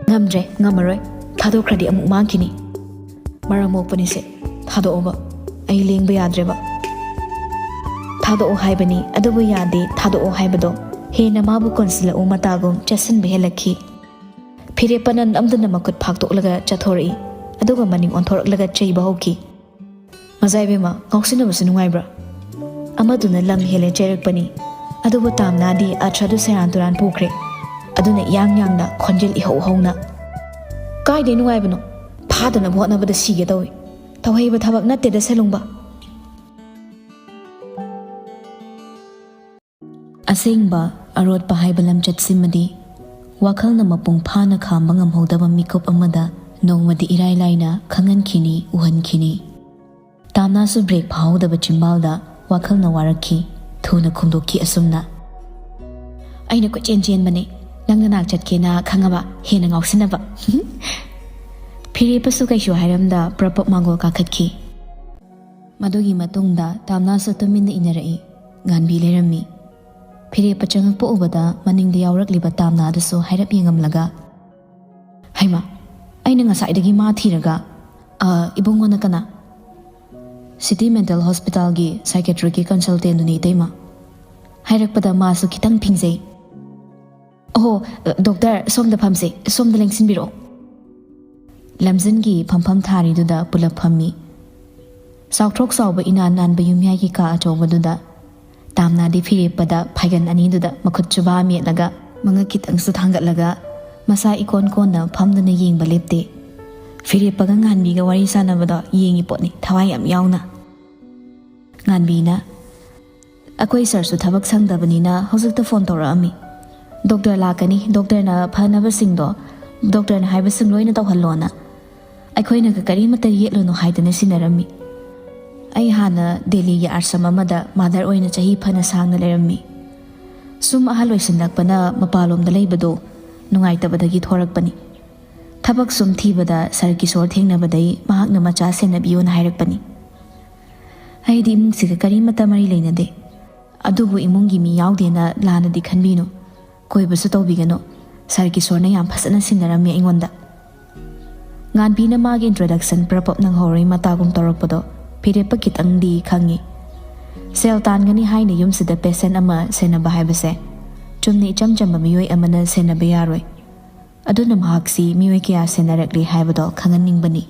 ꯉꯝꯗ꯭ꯔꯦ, ꯉꯝꯃꯔꯣꯏ꯫ ꯊꯥꯗꯣꯛꯈ꯭ꯔꯗꯤ ꯑꯃꯨꯛ ꯃꯥꯡꯈꯤꯅꯤ꯫ ꯃꯔꯝ ꯃꯣꯛꯄꯅꯤꯁꯦ, ꯊꯥꯗꯣꯛꯑꯣꯕ꯫ ꯑꯩ ꯂꯦꯡꯕ ꯌꯥꯗ꯭ꯔꯦꯕ꯫ ꯊꯥꯗꯣꯛꯑꯣ ꯍꯥꯏꯕꯅꯤ, ꯑꯗꯨꯕꯨ ꯌꯥꯗꯦ, ꯊꯥꯗꯣꯛꯑꯣ ꯍꯥꯏꯕꯗꯣ ꯍꯦꯟꯅ ꯃꯥꯕꯨ ꯀꯣꯟꯁꯤꯜꯂꯛꯎ ꯃꯇꯥꯒꯨꯝ ꯆꯦꯠꯁꯤꯟꯕ ꯍꯦꯜꯂꯛꯈꯤ꯫ ꯐꯤꯔꯦꯞꯄꯅ ꯅꯝꯗꯨꯅ ꯃꯈꯨꯠ ꯐꯥꯛꯇꯣꯛꯂꯒ ꯆꯠꯊꯣꯔꯛꯏ, ꯑꯗꯨꯒ ꯃꯅꯤꯡ ꯑꯣꯟꯊꯣꯔꯛꯂꯒ ꯆꯩꯕ ꯍꯧꯈꯤ꯫ "ꯃꯖꯥ ꯏꯕꯦꯝꯃ, ꯉꯥꯎꯁꯤꯟꯅꯕꯁꯤ ꯅꯨꯡꯉꯥꯏꯕ꯭ꯔꯥ?" ꯑꯃꯗꯨꯅ ꯂꯝ ꯍꯦꯜꯂꯦ ꯆꯩꯔꯛꯄꯅꯤ꯫ ꯑꯗꯨꯕꯨ ꯇꯥꯝꯅꯥꯗꯤ ꯑꯊ꯭ꯔꯗꯨ ꯁꯦꯔꯥꯟ ꯇꯨꯔꯥꯟ ꯄꯨꯈ꯭ꯔꯦ꯫ ꯑꯗꯨꯅ ꯏꯌꯥꯡ ꯌꯥꯡꯅ, ꯈꯣꯟꯖꯦꯜ ꯏꯍꯧ ꯍꯧꯅ, "ꯀꯥꯏꯗꯩ ꯅꯨꯡꯉꯥꯏꯕꯅꯣ? ꯐꯥꯗꯅꯕ ꯍꯣꯠꯅꯕꯗ ꯁꯤꯒꯦ ꯇꯧꯏ꯫ ꯇꯧꯍꯩꯕ ꯊꯕꯛ ꯅꯠꯇꯦꯗ, ꯁꯦꯂꯨꯡꯕ꯫" ꯑꯁꯦꯡꯕ ꯑꯔꯣꯠꯄ ꯍꯥꯏꯕ ꯂꯝꯆꯠꯁꯤꯃꯗꯤ ꯋꯥꯈꯜꯅ ꯃꯄꯨꯡ ꯐꯥꯅ ꯈꯥꯝꯕ ꯉꯝꯍꯧꯗꯕ ꯃꯤꯀꯨꯞ ꯑꯃꯗ ꯅꯣꯡꯃꯗꯤ ꯏꯔꯥꯏ ꯂꯥꯏꯅ ꯈꯪꯍꯟꯈꯤꯅꯤ, ꯎꯍꯟꯈꯤꯅꯤ꯫ ꯇꯥꯝꯅꯥꯁꯨ ꯕ꯭ꯔꯦꯛ ꯐꯥꯍꯧꯗꯕ ꯆꯤꯝꯕꯥꯜꯗ ꯋꯥꯈꯜꯅ ꯋꯥꯔꯛꯈꯤ꯫ ꯊꯨꯅ ꯈꯨꯝꯗꯣꯛꯈꯤ ꯑꯁꯨꯝꯅ, "ꯑꯩꯅ ꯀꯣꯏꯆꯦꯟ ꯆꯦꯟꯕꯅꯦ, ꯅꯪ ꯅꯅꯥꯛ ꯆꯠꯀꯦꯅ ꯈꯪꯉꯕ, ꯍꯦꯟꯅ ꯉꯥꯎꯁꯤꯟꯅꯕ꯫" ꯐꯤꯔꯦꯞꯄꯁꯨ ꯀꯩꯁꯨ ꯍꯥꯏꯔꯝꯗ ꯄ꯭ꯔꯞ ꯄ꯭ꯔꯞ ꯃꯥꯡꯒꯣꯜ ꯀꯥꯈꯠꯈꯤ꯫ ꯃꯗꯨꯒꯤ ꯃꯇꯨꯡꯗ ꯇꯥꯝꯅꯥꯁꯨ ꯇꯨꯃꯤꯟꯅ ꯏꯟꯅꯔꯛꯏ꯫ ꯉꯥꯟꯕꯤ ꯂꯩꯔꯝꯃꯤ꯫ ꯐꯤꯔꯦꯞꯄ ꯆꯪꯉꯛꯄ ꯎꯕꯗ ꯃꯅꯤꯡꯗ ꯌꯥꯎꯔꯛꯂꯤꯕ ꯇꯥꯝꯅꯥꯗꯨꯁꯨ ꯍꯥꯏꯔꯞ ꯌꯦꯡꯉꯝꯂꯒ, "ꯍꯩꯃꯥ, ꯑꯩꯅ ꯉꯁꯥꯏꯗꯒꯤ ꯃꯥ ꯊꯤꯔꯒ, ꯑ, ꯏꯕꯨꯡꯉꯣꯅ ꯀꯅꯥ?" "ꯁꯤꯇꯤ ꯃꯦꯟꯇꯦꯜ ꯍꯣꯁꯄꯤꯇꯥꯜꯒꯤ ꯁꯥꯏꯀꯦꯇ꯭ꯔꯤꯛꯀꯤ ꯀꯟꯁꯜꯇꯦꯟꯗꯨꯅꯤ, ꯏꯇꯩꯃ꯫" ꯍꯥꯏꯔꯛꯄꯗ ꯃꯥꯁꯨ ꯈꯤꯇꯪ ꯐꯤꯡꯖꯩ꯫ "ꯑꯣꯍꯣ, ꯗꯣꯛꯇꯔ, ꯁꯣꯝꯗ ꯐꯝꯁꯦ, ꯁꯣꯝꯗ ꯂꯦꯡꯁꯤꯟꯕꯤꯔꯛꯑꯣ꯫" ꯂꯝꯖꯤꯟꯒꯤ ꯐꯝꯐꯝ ꯊꯥꯔꯤꯗꯨꯗ ꯄꯨꯂꯞ ꯐꯝꯃꯤ꯫ ꯆꯥꯎꯊ꯭ꯔꯣꯛ ꯆꯥꯎꯕ ꯏꯅꯥꯟ ꯅꯥꯟꯕ ꯌꯨꯝꯌꯥꯏꯒꯤ ꯀꯥ ꯑꯆꯧꯕꯗꯨꯗ ꯇꯥꯝꯅꯥꯗꯤ ꯐꯤꯔꯦꯞꯄꯗ ꯐꯥꯏꯒꯟ ꯑꯅꯤꯗꯨꯗ ꯃꯈꯨꯠ ꯆꯨꯕꯥ ꯃꯦꯠꯂꯒ, ꯃꯉꯛ ꯈꯤꯇꯪꯁꯨ ꯊꯥꯡꯒꯠꯂꯒ, ꯃꯁꯥ ꯏꯀꯣꯟ ꯀꯣꯟꯅ ꯐꯝꯗꯨꯅ ꯌꯦꯡꯕ ꯂꯦꯞꯇꯦ꯫ ꯐꯤꯔꯦꯞꯄꯒ ꯉꯥꯟꯕꯤꯒ ꯋꯥꯔꯤ ꯁꯥꯟꯅꯕꯗꯣ ꯌꯦꯡꯉꯤ ꯄꯣꯠꯅꯤ, ꯊꯋꯥꯏ ꯌꯥꯝ ꯌꯥꯎꯅ꯫ ꯉꯥꯟꯕꯤꯅ, "ꯑꯩꯈꯣꯏ ꯁꯥꯔꯁꯨ ꯊꯕꯛ ꯁꯪꯗꯕꯅꯤꯅ ꯍꯧꯖꯤꯛꯇ ꯐꯣꯟ ꯇꯧꯔꯛꯑꯝꯃꯤ꯫ ꯗꯣꯛꯇꯔ ꯂꯥꯛꯀꯅꯤ, ꯗꯣꯛꯇꯔꯅ ꯐꯅꯕꯁꯤꯡꯗꯣ, ꯗꯣꯛꯇꯔꯅ ꯍꯥꯏꯕꯁꯤꯡ ꯂꯣꯏꯅ ꯇꯧꯍꯜꯂꯣꯅ꯫ ꯑꯩꯈꯣꯏꯅꯒ ꯀꯔꯤꯃꯠꯇ ꯌꯦꯠꯂꯨꯅꯨ" ꯍꯥꯏꯗꯨꯅ ꯁꯤꯟꯅꯔꯝꯃꯤ꯫ ꯑꯩ ꯍꯥꯟꯅ ꯗꯦꯜꯂꯤꯒꯤ ꯑꯥꯁ꯭ꯔꯝ ꯑꯃꯗ ꯃꯥꯗꯔ ꯑꯣꯏꯅ ꯆꯍꯤ ꯐꯅ ꯁꯥꯡꯅ ꯂꯩꯔꯝꯃꯤ꯫ ꯁꯨꯝ ꯑꯍꯜ ꯑꯣꯏꯁꯤꯜꯂꯛꯄꯅ ꯃꯄꯥꯟꯂꯣꯝꯗ ꯂꯩꯕꯗꯣ ꯅꯨꯡꯉꯥꯏꯇꯕꯗꯒꯤ ꯊꯣꯔꯛꯄꯅꯤ꯫ ꯊꯕꯛ ꯁꯨꯝ ꯊꯤꯕꯗ ꯁꯥꯔ ꯀꯤꯁꯣꯔ ꯊꯦꯡꯅꯕꯗꯩ ꯃꯍꯥꯛꯅ ꯃꯆꯥ ꯁꯦꯟꯅꯕꯤꯌꯣꯅ ꯍꯥꯏꯔꯛꯄꯅꯤ꯫ ꯑꯩꯗꯤ ꯏꯃꯨꯡꯁꯤꯒ ꯀꯔꯤꯃꯠꯇ ꯃꯔꯤ ꯂꯩꯅꯗꯦ, ꯑꯗꯨꯕꯨ ꯏꯃꯨꯡꯒꯤ ꯃꯤ ꯌꯥꯎꯗꯦꯅ ꯂꯥꯟꯅꯗꯤ ꯈꯟꯕꯤꯅꯨ꯫ ꯀꯣꯏꯕꯁꯨ ꯇꯧꯕꯤꯒꯅꯨ꯫ ꯁꯥꯔ ꯀꯤꯁꯣꯔꯅ ꯌꯥꯝ ꯐꯖꯅ ꯁꯤꯟꯅꯔꯝꯃꯤ ꯑꯩꯉꯣꯟꯗ꯫ ꯉꯥꯟꯕꯤꯅ ꯃꯥꯒꯤ introduction ꯄ꯭ꯔꯞ ꯄ꯭ꯔꯞ ꯅꯪꯍꯧꯔꯣꯏ ꯃꯇꯥꯒꯨꯝ ꯇꯧꯔꯛꯄꯗꯣ ꯐꯤꯔꯦꯞꯄ ꯈꯤꯇꯪꯗꯤ ꯈꯪꯉꯤ꯫ ꯁꯦꯜ ꯇꯥꯟꯒꯅꯤ ꯍꯥꯏꯅ ꯌꯨꯝꯁꯤꯗ patient ꯑꯃ ꯁꯦꯟꯅꯕ ꯍꯥꯏꯕꯁꯦ ꯆꯨꯝꯅ ꯏꯆꯝ ꯆꯝꯕ ꯃꯤꯑꯣꯏ ꯑꯃꯅ ꯁꯦꯟꯅꯕ ꯌꯥꯔꯣꯏ꯫ ꯑꯗꯨꯅ ꯃꯍꯥꯛꯁꯤ ꯃꯤꯑꯣꯏ ꯀꯌꯥ ꯁꯦꯟꯅꯔꯛꯂꯤ ꯍꯥꯏꯕꯗꯣ ꯈꯪꯍꯟꯅꯤꯡꯕꯅꯤ꯫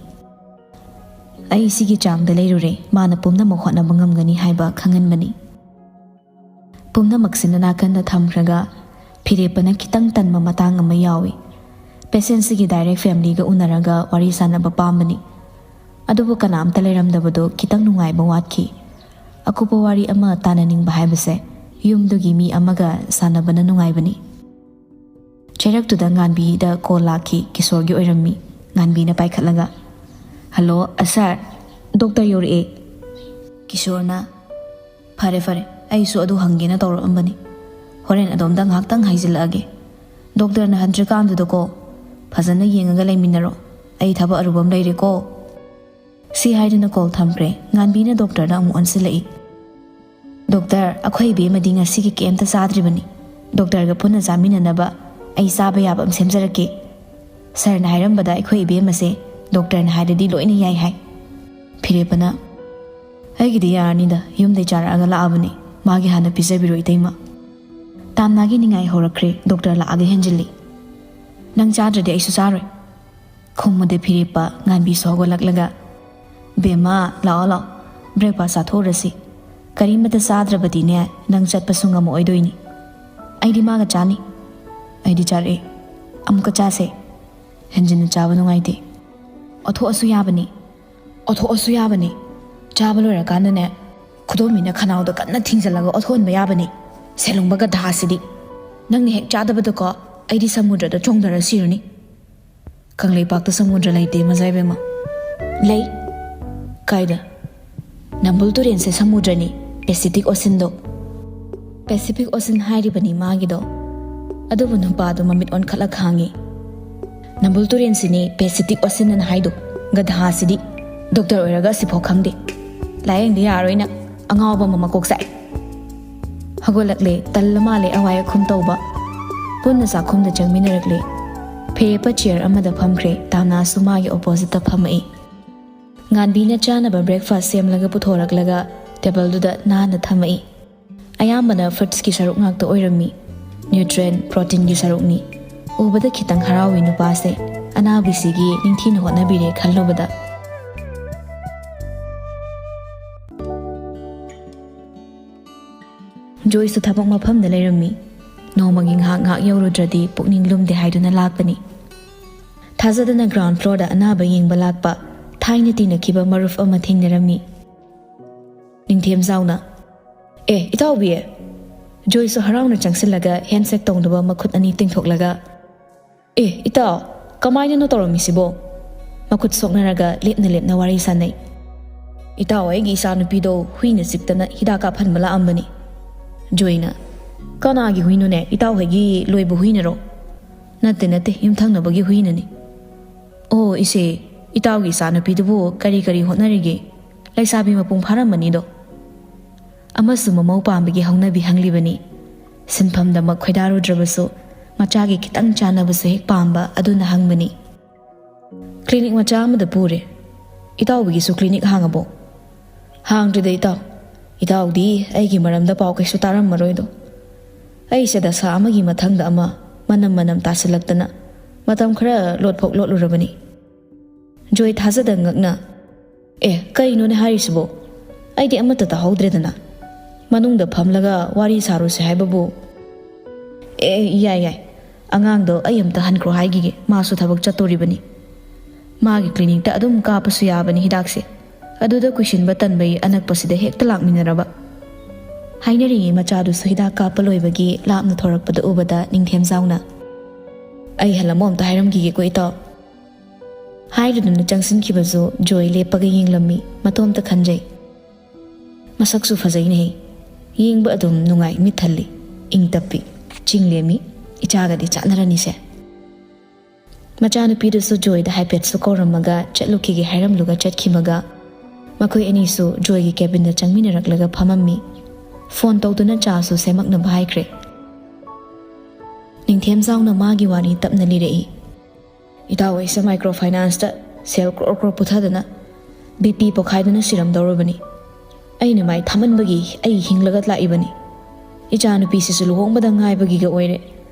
ꯑꯩ ꯁꯤꯒꯤ ꯆꯥꯡꯗ ꯂꯩꯔꯨꯔꯦ, ꯃꯥꯅ ꯄꯨꯝꯅꯃꯛ ꯍꯣꯠꯅꯕ ꯉꯝꯒꯅꯤ ꯍꯥꯏꯕ ꯈꯪꯍꯟꯕꯅꯤ꯫ ꯄꯨꯝꯅꯃꯛꯁꯤꯅ ꯅꯥꯀꯟꯗ ꯊꯝꯈ꯭ꯔꯒ ꯐꯤꯔꯦꯞꯄꯅ ꯈꯤꯇꯪ ꯇꯟꯕ ꯃꯇꯥꯡ ꯑꯃ ꯌꯥꯎꯏ꯫ Patientꯁꯤꯒꯤ direct familyꯒ ꯎꯅꯔꯒ ꯋꯥꯔꯤ ꯁꯥꯟꯅꯕ ꯄꯥꯝꯕꯅꯤ꯫ ꯑꯗꯨꯕꯨ ꯀꯅꯥꯝꯇ ꯂꯩꯔꯝꯗꯕꯗꯣ ꯈꯤꯇꯪ ꯅꯨꯡꯉꯥꯏꯕ ꯋꯥꯠꯈꯤ꯫ ꯑꯀꯨꯞꯄ ꯋꯥꯔꯤ ꯑꯃ ꯇꯥꯅꯅꯤꯡꯕ ꯍꯥꯏꯕꯁꯦ ꯌꯨꯝꯗꯨꯒꯤ ꯃꯤ ꯑꯃꯒ ꯁꯥꯟꯅꯕꯅ ꯅꯨꯡꯉꯥꯏꯕꯅꯤ꯫ ꯆꯩꯔꯛꯇꯨꯗ ꯉꯥꯟꯕꯤꯗ call ꯂꯥꯛꯈꯤ꯫ ꯀꯤꯁꯣꯔꯒꯤ ꯑꯣꯏꯔꯝꯃꯤ꯫ ꯉꯥꯟꯕꯤꯅ ꯄꯥꯏꯈꯠꯂꯒ, "Hello, ꯑ, sir, ꯗꯣꯛꯇꯔ ꯌꯧꯔꯛꯑꯦ꯫" ꯀꯤꯁꯣꯔꯅ, "ꯐꯔꯦ, ꯐꯔꯦ, ꯑꯩꯁꯨ ꯑꯗꯨ ꯍꯪꯒꯦꯅ ꯇꯧꯔꯛꯑꯝꯕꯅꯤ꯫ ꯍꯣꯔꯦꯟ ꯑꯗꯣꯝꯗ ꯉꯥꯏꯍꯥꯛꯇꯪ ꯍꯥꯏꯖꯤꯜꯂꯛꯑꯒꯦ꯫ ꯗꯣꯛꯇꯔꯅ ꯍꯟꯗ꯭ꯔꯤꯀꯥꯟꯗꯨꯗꯀꯣ, ꯐꯖꯅ ꯌꯦꯡꯉꯒ ꯂꯩꯃꯤꯟꯅꯔꯣ꯫ ꯑꯩ ꯊꯕꯛ ꯑꯔꯨꯕ ꯑꯃ ꯂꯩꯔꯦꯀꯣ꯫" ꯁꯤ ꯍꯥꯏꯗꯨꯅ call ꯊꯝꯈ꯭ꯔꯦ꯫ ꯉꯥꯟꯕꯤꯅ ꯗꯣꯛꯇꯔꯗ ꯑꯃꯨꯛ ꯑꯣꯟꯁꯤꯜꯂꯛꯏ꯫ "ꯗꯣꯛꯇꯔ, ꯑꯩꯈꯣꯏ ꯏꯕꯦꯝꯃꯗꯤ ꯉꯁꯤꯒꯤ ꯀꯩꯝꯇ ꯆꯥꯗ꯭ꯔꯤꯕꯅꯤ꯫ ꯗꯣꯛꯇꯔꯒ ꯄꯨꯟꯅ ꯆꯥꯃꯤꯟꯅꯅꯕ ꯑꯩ ꯆꯥꯕ ꯌꯥꯕ ꯑꯃ ꯁꯦꯝꯖꯔꯛꯀꯦ꯫ ꯁꯥꯔꯅ ꯍꯥꯏꯔꯝꯕꯗ ꯑꯩꯈꯣꯏ ꯏꯕꯦꯝꯃꯁꯦ ꯗꯣꯛꯇꯔꯅ ꯍꯥꯏꯔꯗꯤ ꯂꯣꯏꯅ ꯌꯥꯏ ꯍꯥꯏ꯫" ꯐꯤꯔꯦꯞꯄꯅ, "ꯑꯩꯒꯤꯗꯤ ꯌꯥꯔꯅꯤꯗ, ꯌꯨꯝꯗꯩ ꯆꯥꯔꯛꯑꯒ ꯂꯥꯛꯑꯕꯅꯤ꯫ ꯃꯥꯒꯤ ꯍꯥꯟꯅ ꯄꯤꯖꯕꯤꯔꯣ, ꯏꯇꯩꯃ꯫" ꯇꯥꯝꯅꯥꯒꯤ ꯅꯤꯡꯉꯥꯏ ꯍꯧꯔꯛꯈ꯭ꯔꯦ꯫ ꯗꯣꯛꯇꯔ ꯂꯥꯛꯑꯒ ꯍꯦꯟꯖꯤꯜꯂꯤ꯫ "ꯅꯪ ꯆꯥꯗ꯭ꯔꯗꯤ ꯑꯩꯁꯨ ꯆꯥꯔꯣꯏ꯫" ꯈꯨꯝꯃꯨꯗꯦ ꯐꯤꯔꯦꯞꯄ꯫ ꯉꯥꯟꯕꯤꯁꯨ ꯍꯧꯒꯠꯂꯛꯂꯒ, "ꯕꯦꯝꯃ, ꯂꯥꯛꯑꯣ, ꯂꯥꯛꯑꯣ, breakfast ꯆꯥꯊꯣꯛꯎꯔꯁꯤ꯫ ꯀꯔꯤꯃꯠꯇ ꯆꯥꯗ꯭ꯔꯕꯗꯤꯅꯦ, ꯅꯪ ꯆꯠꯄꯁꯨ ꯉꯝꯃꯛꯑꯣꯏꯗꯣꯏꯅꯤ꯫" "ꯑꯩꯗꯤ ꯃꯥꯒ ꯆꯥꯅꯤ꯫" "ꯑꯩꯗꯤ ꯆꯥꯔꯛꯑꯦ꯫" ꯑꯃꯨꯛꯀ ꯆꯥꯁꯦ꯫ ꯍꯦꯟꯖꯤꯟꯅ ꯆꯥꯕ ꯅꯨꯡꯉꯥꯏꯇꯦ꯫ ꯑꯣꯊꯣꯛꯑꯁꯨ ꯌꯥꯕꯅꯤ꯫ ꯑꯣꯊꯣꯛꯑꯁꯨ ꯌꯥꯕꯅꯤ꯫ ꯆꯥꯕ ꯂꯣꯏꯔꯀꯥꯟꯗꯅꯦ, ꯈꯨꯗꯣꯝꯕꯤꯅ ꯈꯅꯥꯎꯗ ꯀꯟꯅ ꯊꯤꯡꯖꯤꯜꯂꯒ ꯑꯣꯊꯣꯛꯍꯟꯕ ꯌꯥꯕꯅꯤ꯫ ꯁꯦꯂꯨꯡꯕ ꯒꯙꯥꯁꯤꯗꯤ꯫ ꯅꯪꯅ ꯍꯦꯛ ꯆꯥꯗꯕꯗꯀꯣ, ꯑꯩꯗꯤ ꯁꯃꯨꯗ꯭ꯔꯗ ꯆꯣꯡꯊꯔ ꯁꯤꯔꯅꯤ꯫ ꯀꯪꯂꯩꯄꯥꯛꯇ ꯁꯃꯨꯗ꯭ꯔ ꯂꯩꯇꯦ, ꯃꯖꯥꯏꯕꯦꯝꯃ꯫ ꯂꯩ꯫ ꯀꯥꯏꯗ? ꯅꯝꯕꯨꯜ ꯇꯨꯔꯦꯟꯁꯦ ꯁꯃꯨꯗ꯭ꯔꯅꯤ, ꯄꯦꯁꯤꯐꯤꯛ ꯑꯣꯁꯤꯟꯗꯣ꯫ ꯄꯦꯁꯤꯐꯤꯛ ꯑꯣꯁꯤꯟ ꯍꯥꯏꯔꯤꯕꯅꯤ ꯃꯥꯒꯤꯗꯣ꯫ ꯑꯗꯨꯕꯨ ꯅꯨꯄꯥꯗꯣ ꯃꯃꯤꯠ ꯑꯣꯟꯈꯠꯂ ꯈꯥꯡꯉꯤ꯫ ꯅꯝꯕꯨꯜ ꯇꯨꯔꯦꯟꯁꯤꯅꯤ ꯄꯦꯁꯤꯐꯤꯛ ꯑꯣꯁꯤꯟ ꯑꯅ ꯍꯥꯏꯗꯣ꯫ ꯒꯙꯥꯁꯤꯗꯤ꯫ ꯗꯣꯛꯇꯔ ꯑꯣꯏꯔꯒ ꯑꯁꯤꯐꯥꯎ ꯈꯪꯗꯦ꯫ ꯂꯥꯌꯦꯡꯗ ꯌꯥꯔꯣꯏꯅ꯫ ꯑꯉꯥꯎꯕ ꯑꯃ ꯃꯀꯣꯛ ꯆꯥꯛꯑꯦ꯫ ꯍꯧꯒꯠꯂꯛꯂꯦ, ꯇꯜꯂ ꯃꯥꯜꯂꯦ ꯑꯋꯥꯏ ꯑꯈꯨꯝ ꯇꯧꯕ꯫ ꯄꯨꯟꯅ ꯆꯥꯛꯈꯨꯝꯗ ꯆꯪꯃꯤꯟꯅꯔꯛꯂꯦ꯫ ꯐꯦꯌꯦꯞꯄ ꯆꯤꯌꯔ ꯑꯃꯗ ꯐꯝꯈ꯭ꯔꯦ, ꯇꯥꯝꯅꯥꯁꯨ ꯃꯥꯒꯤ ꯑꯣꯄꯣꯖꯤꯠꯇ ꯐꯝꯃꯛꯏ꯫ ꯉꯥꯟꯕꯤꯅ ꯆꯥꯅꯕ ꯕ꯭ꯔꯦꯛꯐꯥꯁ ꯁꯦꯝꯂꯒ ꯄꯨꯊꯣꯔꯛꯂꯒ ꯇꯦꯕꯜꯗꯨꯗ ꯅꯥꯟꯅ ꯊꯝꯃꯛꯏ꯫ ꯑꯌꯥꯝꯕꯅ ꯐ꯭ꯔꯨꯠꯁꯀꯤ ꯁꯔꯨꯛ ꯉꯥꯛꯇ ꯑꯣꯏꯔꯝꯃꯤ꯫ ꯅ꯭ꯌꯨꯇ꯭ꯔꯦꯟ, ꯄ꯭ꯔꯣꯇꯤꯟꯒꯤ ꯁꯔꯨꯛꯅꯤ꯫ ꯎꯕꯗ ꯈꯤꯇꯪ ꯍꯔꯥꯎꯏ ꯅꯨꯄꯥꯁꯦ꯫ ꯑꯅꯥꯕꯤꯁꯤꯒꯤ ꯅꯤꯡꯊꯤꯅ ꯍꯣꯠꯅꯕꯤꯔꯦ ꯈꯜꯂꯨꯕꯗ꯫ ꯖꯣꯏꯁꯨ ꯊꯕꯛ ꯃꯐꯝꯗ ꯂꯩꯔꯝꯃꯤ꯫ ꯅꯣꯡꯃꯒꯤ ꯉꯥꯏꯍꯥꯛ ꯉꯥꯏꯍꯥꯛ ꯌꯧꯔꯨꯗ꯭ꯔꯗꯤ ꯄꯨꯛꯅꯤꯡ ꯂꯨꯝꯗꯦ ꯍꯥꯏꯗꯨꯅ ꯂꯥꯛꯄꯅꯤ꯫ ꯊꯥꯖꯗꯅ ꯒ꯭ꯔꯥꯎꯟ ꯐ꯭ꯂꯣꯔꯗ ꯑꯅꯥꯕ ꯌꯦꯡꯕ ꯂꯥꯛꯄ ꯊꯥꯏꯅ ꯇꯤꯟꯅꯈꯤꯕ ꯃꯔꯨꯞ ꯑꯃ ꯊꯦꯡꯅꯔꯝꯃꯤ꯫ ꯅꯤꯡꯊꯦꯝꯖꯥꯎꯅ, "ꯑꯦ, ꯏꯇꯥꯎꯕꯤ!" ꯖꯣꯏꯁꯨ ꯍꯔꯥꯎꯅ ꯆꯪꯁꯤꯜꯂꯒ ꯍꯦꯟꯁꯦꯛ ꯇꯧꯅꯕ ꯃꯈꯨꯠ ꯑꯅꯤ ꯇꯤꯡꯊꯣꯛꯂꯒ, "ꯑꯦ, ꯏꯇꯥꯎ, ꯀꯃꯥꯏꯅꯅꯣ ꯇꯧꯔꯝꯃꯤꯁꯤꯕꯣ?" ꯃꯈꯨꯠ ꯁꯣꯛꯅꯔꯒ ꯂꯦꯞꯅ ꯂꯦꯞꯅ ꯋꯥꯔꯤ ꯁꯥꯟꯅꯩ꯫ "ꯏꯇꯥꯎ, ꯑꯩꯒꯤ ꯏꯆꯥꯅꯨꯄꯤꯗꯣ ꯍꯨꯏꯅ ꯆꯤꯛꯇꯅ ꯍꯤꯗꯥꯛ ꯀꯥꯞꯍꯟꯕ ꯂꯥꯛꯑꯝꯕꯅꯤ꯫" ꯖꯣꯏꯅ, "ꯀꯅꯥꯒꯤ ꯍꯨꯏꯅꯣꯅꯦ? ꯏꯇꯥꯎ ꯍꯣꯏꯒꯤ ꯂꯣꯏꯕ ꯍꯨꯏꯅꯔꯣ?" "ꯅꯠꯇꯦ, ꯅꯠꯇꯦ, ꯌꯨꯝꯊꯪꯅꯕꯒꯤ ꯍꯨꯏꯅꯅꯤ꯫" "ꯑꯣ, ꯏꯆꯦ, ꯏꯇꯥꯎꯒꯤ ꯏꯆꯥꯅꯨꯄꯤꯗꯨꯕꯨ ꯀꯔꯤ ꯀꯔꯤ ꯍꯣꯠꯅꯔꯤꯒꯦ? ꯂꯩꯁꯥꯕꯤ ꯃꯄꯨꯡ ꯐꯥꯔꯝꯃꯅꯤꯗꯣ꯫" ꯑꯃꯁꯨ ꯃꯃꯧ ꯄꯥꯝꯕꯒꯤ ꯍꯧꯅꯕꯤ ꯍꯪꯂꯤꯕꯅꯤ꯫ ꯁꯤꯟꯐꯝꯗꯃꯛ ꯈꯣꯏꯗꯥꯔꯨꯗ꯭ꯔꯕꯁꯨ ꯃꯆꯥꯒꯤ ꯈꯤꯇꯪ ꯆꯥꯅꯕꯁꯨ ꯍꯦꯛ ꯄꯥꯝꯕ ꯑꯗꯨꯅ ꯍꯪꯕꯅꯤ꯫ "ꯀ꯭ꯂꯤꯅꯤꯛ ꯃꯆꯥ ꯑꯃꯗ ꯄꯨꯔꯦ꯫ ꯏꯇꯥꯎꯕꯤꯒꯤꯁꯨ ꯀ꯭ꯂꯤꯅꯤꯛ ꯍꯥꯡꯉꯕꯣ?" "ꯍꯥꯡꯗ꯭ꯔꯤꯗ ꯏꯇꯥꯎ꯫ ꯏꯇꯥꯎꯗꯤ ꯑꯩꯒꯤ ꯃꯔꯝꯗ ꯄꯥꯎ ꯀꯩꯁꯨ ꯇꯥꯔꯝꯃꯔꯣꯏꯗꯣ꯫ ꯑꯩꯁꯦ ꯗꯁꯥ ꯑꯃꯒꯤ ꯃꯊꯪꯗ ꯑꯃ ꯃꯅꯝ ꯃꯅꯝ ꯇꯥꯁꯤꯜꯂꯛꯇꯅ ꯃꯇꯝ ꯈꯔ ꯂꯣꯠꯐꯧ ꯂꯣꯠꯂꯨꯔꯕꯅꯤ꯫" ꯖꯣꯏ ꯊꯥꯖꯗ ꯉꯛꯅ, "ꯑꯦ, ꯀꯩꯅꯣꯅꯦ ꯍꯥꯏꯔꯤꯁꯤꯕꯣ? ꯑꯩꯗꯤ ꯑꯃꯠꯇ ꯇꯥꯍꯧꯗ꯭ꯔꯦꯗꯅ꯫ ꯃꯅꯨꯡꯗ ꯐꯝꯂꯒ ꯋꯥꯔꯤ ꯁꯥꯔꯨꯁꯦ ꯍꯥꯏꯕꯕꯨ꯫" "ꯑꯦ, ꯌꯥꯏ, ꯌꯥꯏ꯫ "ꯑꯉꯥꯡꯗꯣ ꯑꯩ ꯑꯝꯇ ꯍꯟꯈ꯭ꯔꯣ ꯍꯥꯏꯈꯤꯒꯦ, ꯃꯥꯁꯨ ꯊꯕꯛ ꯆꯠꯇꯣꯔꯤꯕꯅꯤ꯫ ꯃꯥꯒꯤ ꯀ꯭ꯂꯤꯅꯤꯛꯇ ꯑꯗꯨꯝ ꯀꯥꯞꯄꯁꯨ ꯌꯥꯕꯅꯤ ꯍꯤꯗꯥꯛꯁꯦ꯫ ꯑꯗꯨꯗ ꯀꯨꯏꯁꯤꯟꯕ ꯇꯟꯕꯩ ꯑꯅꯛꯄꯁꯤꯗ ꯍꯦꯛꯇ ꯂꯥꯛꯃꯤꯟꯅꯔꯕ"꯫ ꯍꯥꯏꯅꯔꯤꯉꯩ ꯃꯆꯥꯗꯨꯁꯨ ꯍꯤꯗꯥꯛ ꯀꯥꯞꯄ ꯂꯣꯏꯕꯒꯤ ꯂꯥꯞꯅ ꯊꯣꯔꯛꯄꯗ ꯎꯕꯗ ꯅꯤꯡꯊꯦꯝꯖꯥꯎꯅ, "ꯑꯩ ꯍꯜꯂꯝꯃꯣ ꯑꯝꯇ ꯍꯥꯏꯔꯝꯈꯤꯒꯦꯀꯣ ꯏꯇꯥꯎ"꯫ ꯍꯥꯏꯔꯗꯨꯅ ꯆꯪꯁꯤꯟꯈꯤꯕꯁꯨ ꯖꯣꯏ ꯂꯦꯞꯄꯒ ꯌꯦꯡꯂꯝꯃꯤ, ꯃꯇꯣꯝꯇ ꯈꯟꯖꯩ꯫ "ꯃꯁꯛꯁꯨ ꯐꯖꯩꯅꯦꯍꯦ꯫ ꯌꯦꯡꯕ ꯑꯗꯨꯝ ꯅꯨꯡꯉꯥꯏ, ꯃꯤꯠ ꯊꯜꯂꯤ, ꯏꯪ ꯇꯞꯄꯤ, ꯆꯤꯡ ꯂꯦꯝꯃꯤ꯫ ꯏꯆꯥꯒꯗꯤ ꯆꯥꯟꯅꯔꯅꯤꯁꯦ"꯫ ꯃꯆꯥꯅꯨꯄꯤꯗꯨꯁꯨ ꯖꯣꯏꯗ ꯍꯥꯏꯐꯦꯠꯁꯨ ꯀꯧꯔꯝꯃꯒ ꯆꯠꯂꯨꯈꯤꯒꯦ ꯍꯥꯏꯔꯝꯂꯨꯒ ꯆꯠꯈꯤꯕꯒ ꯃꯈꯣꯏ ꯑꯅꯤꯁꯨ ꯖꯣꯏꯒꯤ ꯀꯦꯕꯤꯟꯗ ꯆꯪꯃꯤꯟꯅꯔꯛꯂꯒ ꯐꯝꯃꯝꯃꯤ꯫ ꯐꯣꯟ ꯇꯧꯗꯨꯅ ꯆꯥꯁꯨ ꯁꯦꯝꯃꯛꯅꯕ ꯍꯥꯏꯈ꯭ꯔꯦ꯫ ꯅꯤꯡꯊꯦꯝꯖꯥꯎꯅ ꯃꯥꯒꯤ ꯋꯥꯔꯤ ꯇꯞꯅ ꯂꯤꯔꯛꯏ꯫ "ꯏꯇꯥꯎ ꯑꯩꯁꯦ ꯃꯥꯏꯀ꯭ꯔꯣ ꯐꯥꯏꯅꯥꯟꯁꯇ ꯁꯦꯜ ꯀ꯭ꯔꯣꯔ ꯀ꯭ꯔꯣꯔ ꯄꯨꯊꯗꯅ ꯕꯤ ꯄꯤ ꯄꯣꯈꯥꯏꯗꯨꯅ ꯁꯤꯔꯝꯗꯧꯔꯕꯅꯤ꯫ ꯑꯩꯅ ꯃꯥꯏ ꯊꯥꯃꯟꯕꯒꯤ ꯑꯩ ꯍꯤꯡꯂꯒ ꯂꯥꯛꯏꯕꯅꯤ꯫ ꯏꯆꯥꯅꯨꯄꯤꯁꯤꯁꯨ ꯂꯨꯍꯣꯡꯕꯗ ꯉꯥꯏꯕꯒꯤꯒ ꯑꯣꯏꯔꯦ꯫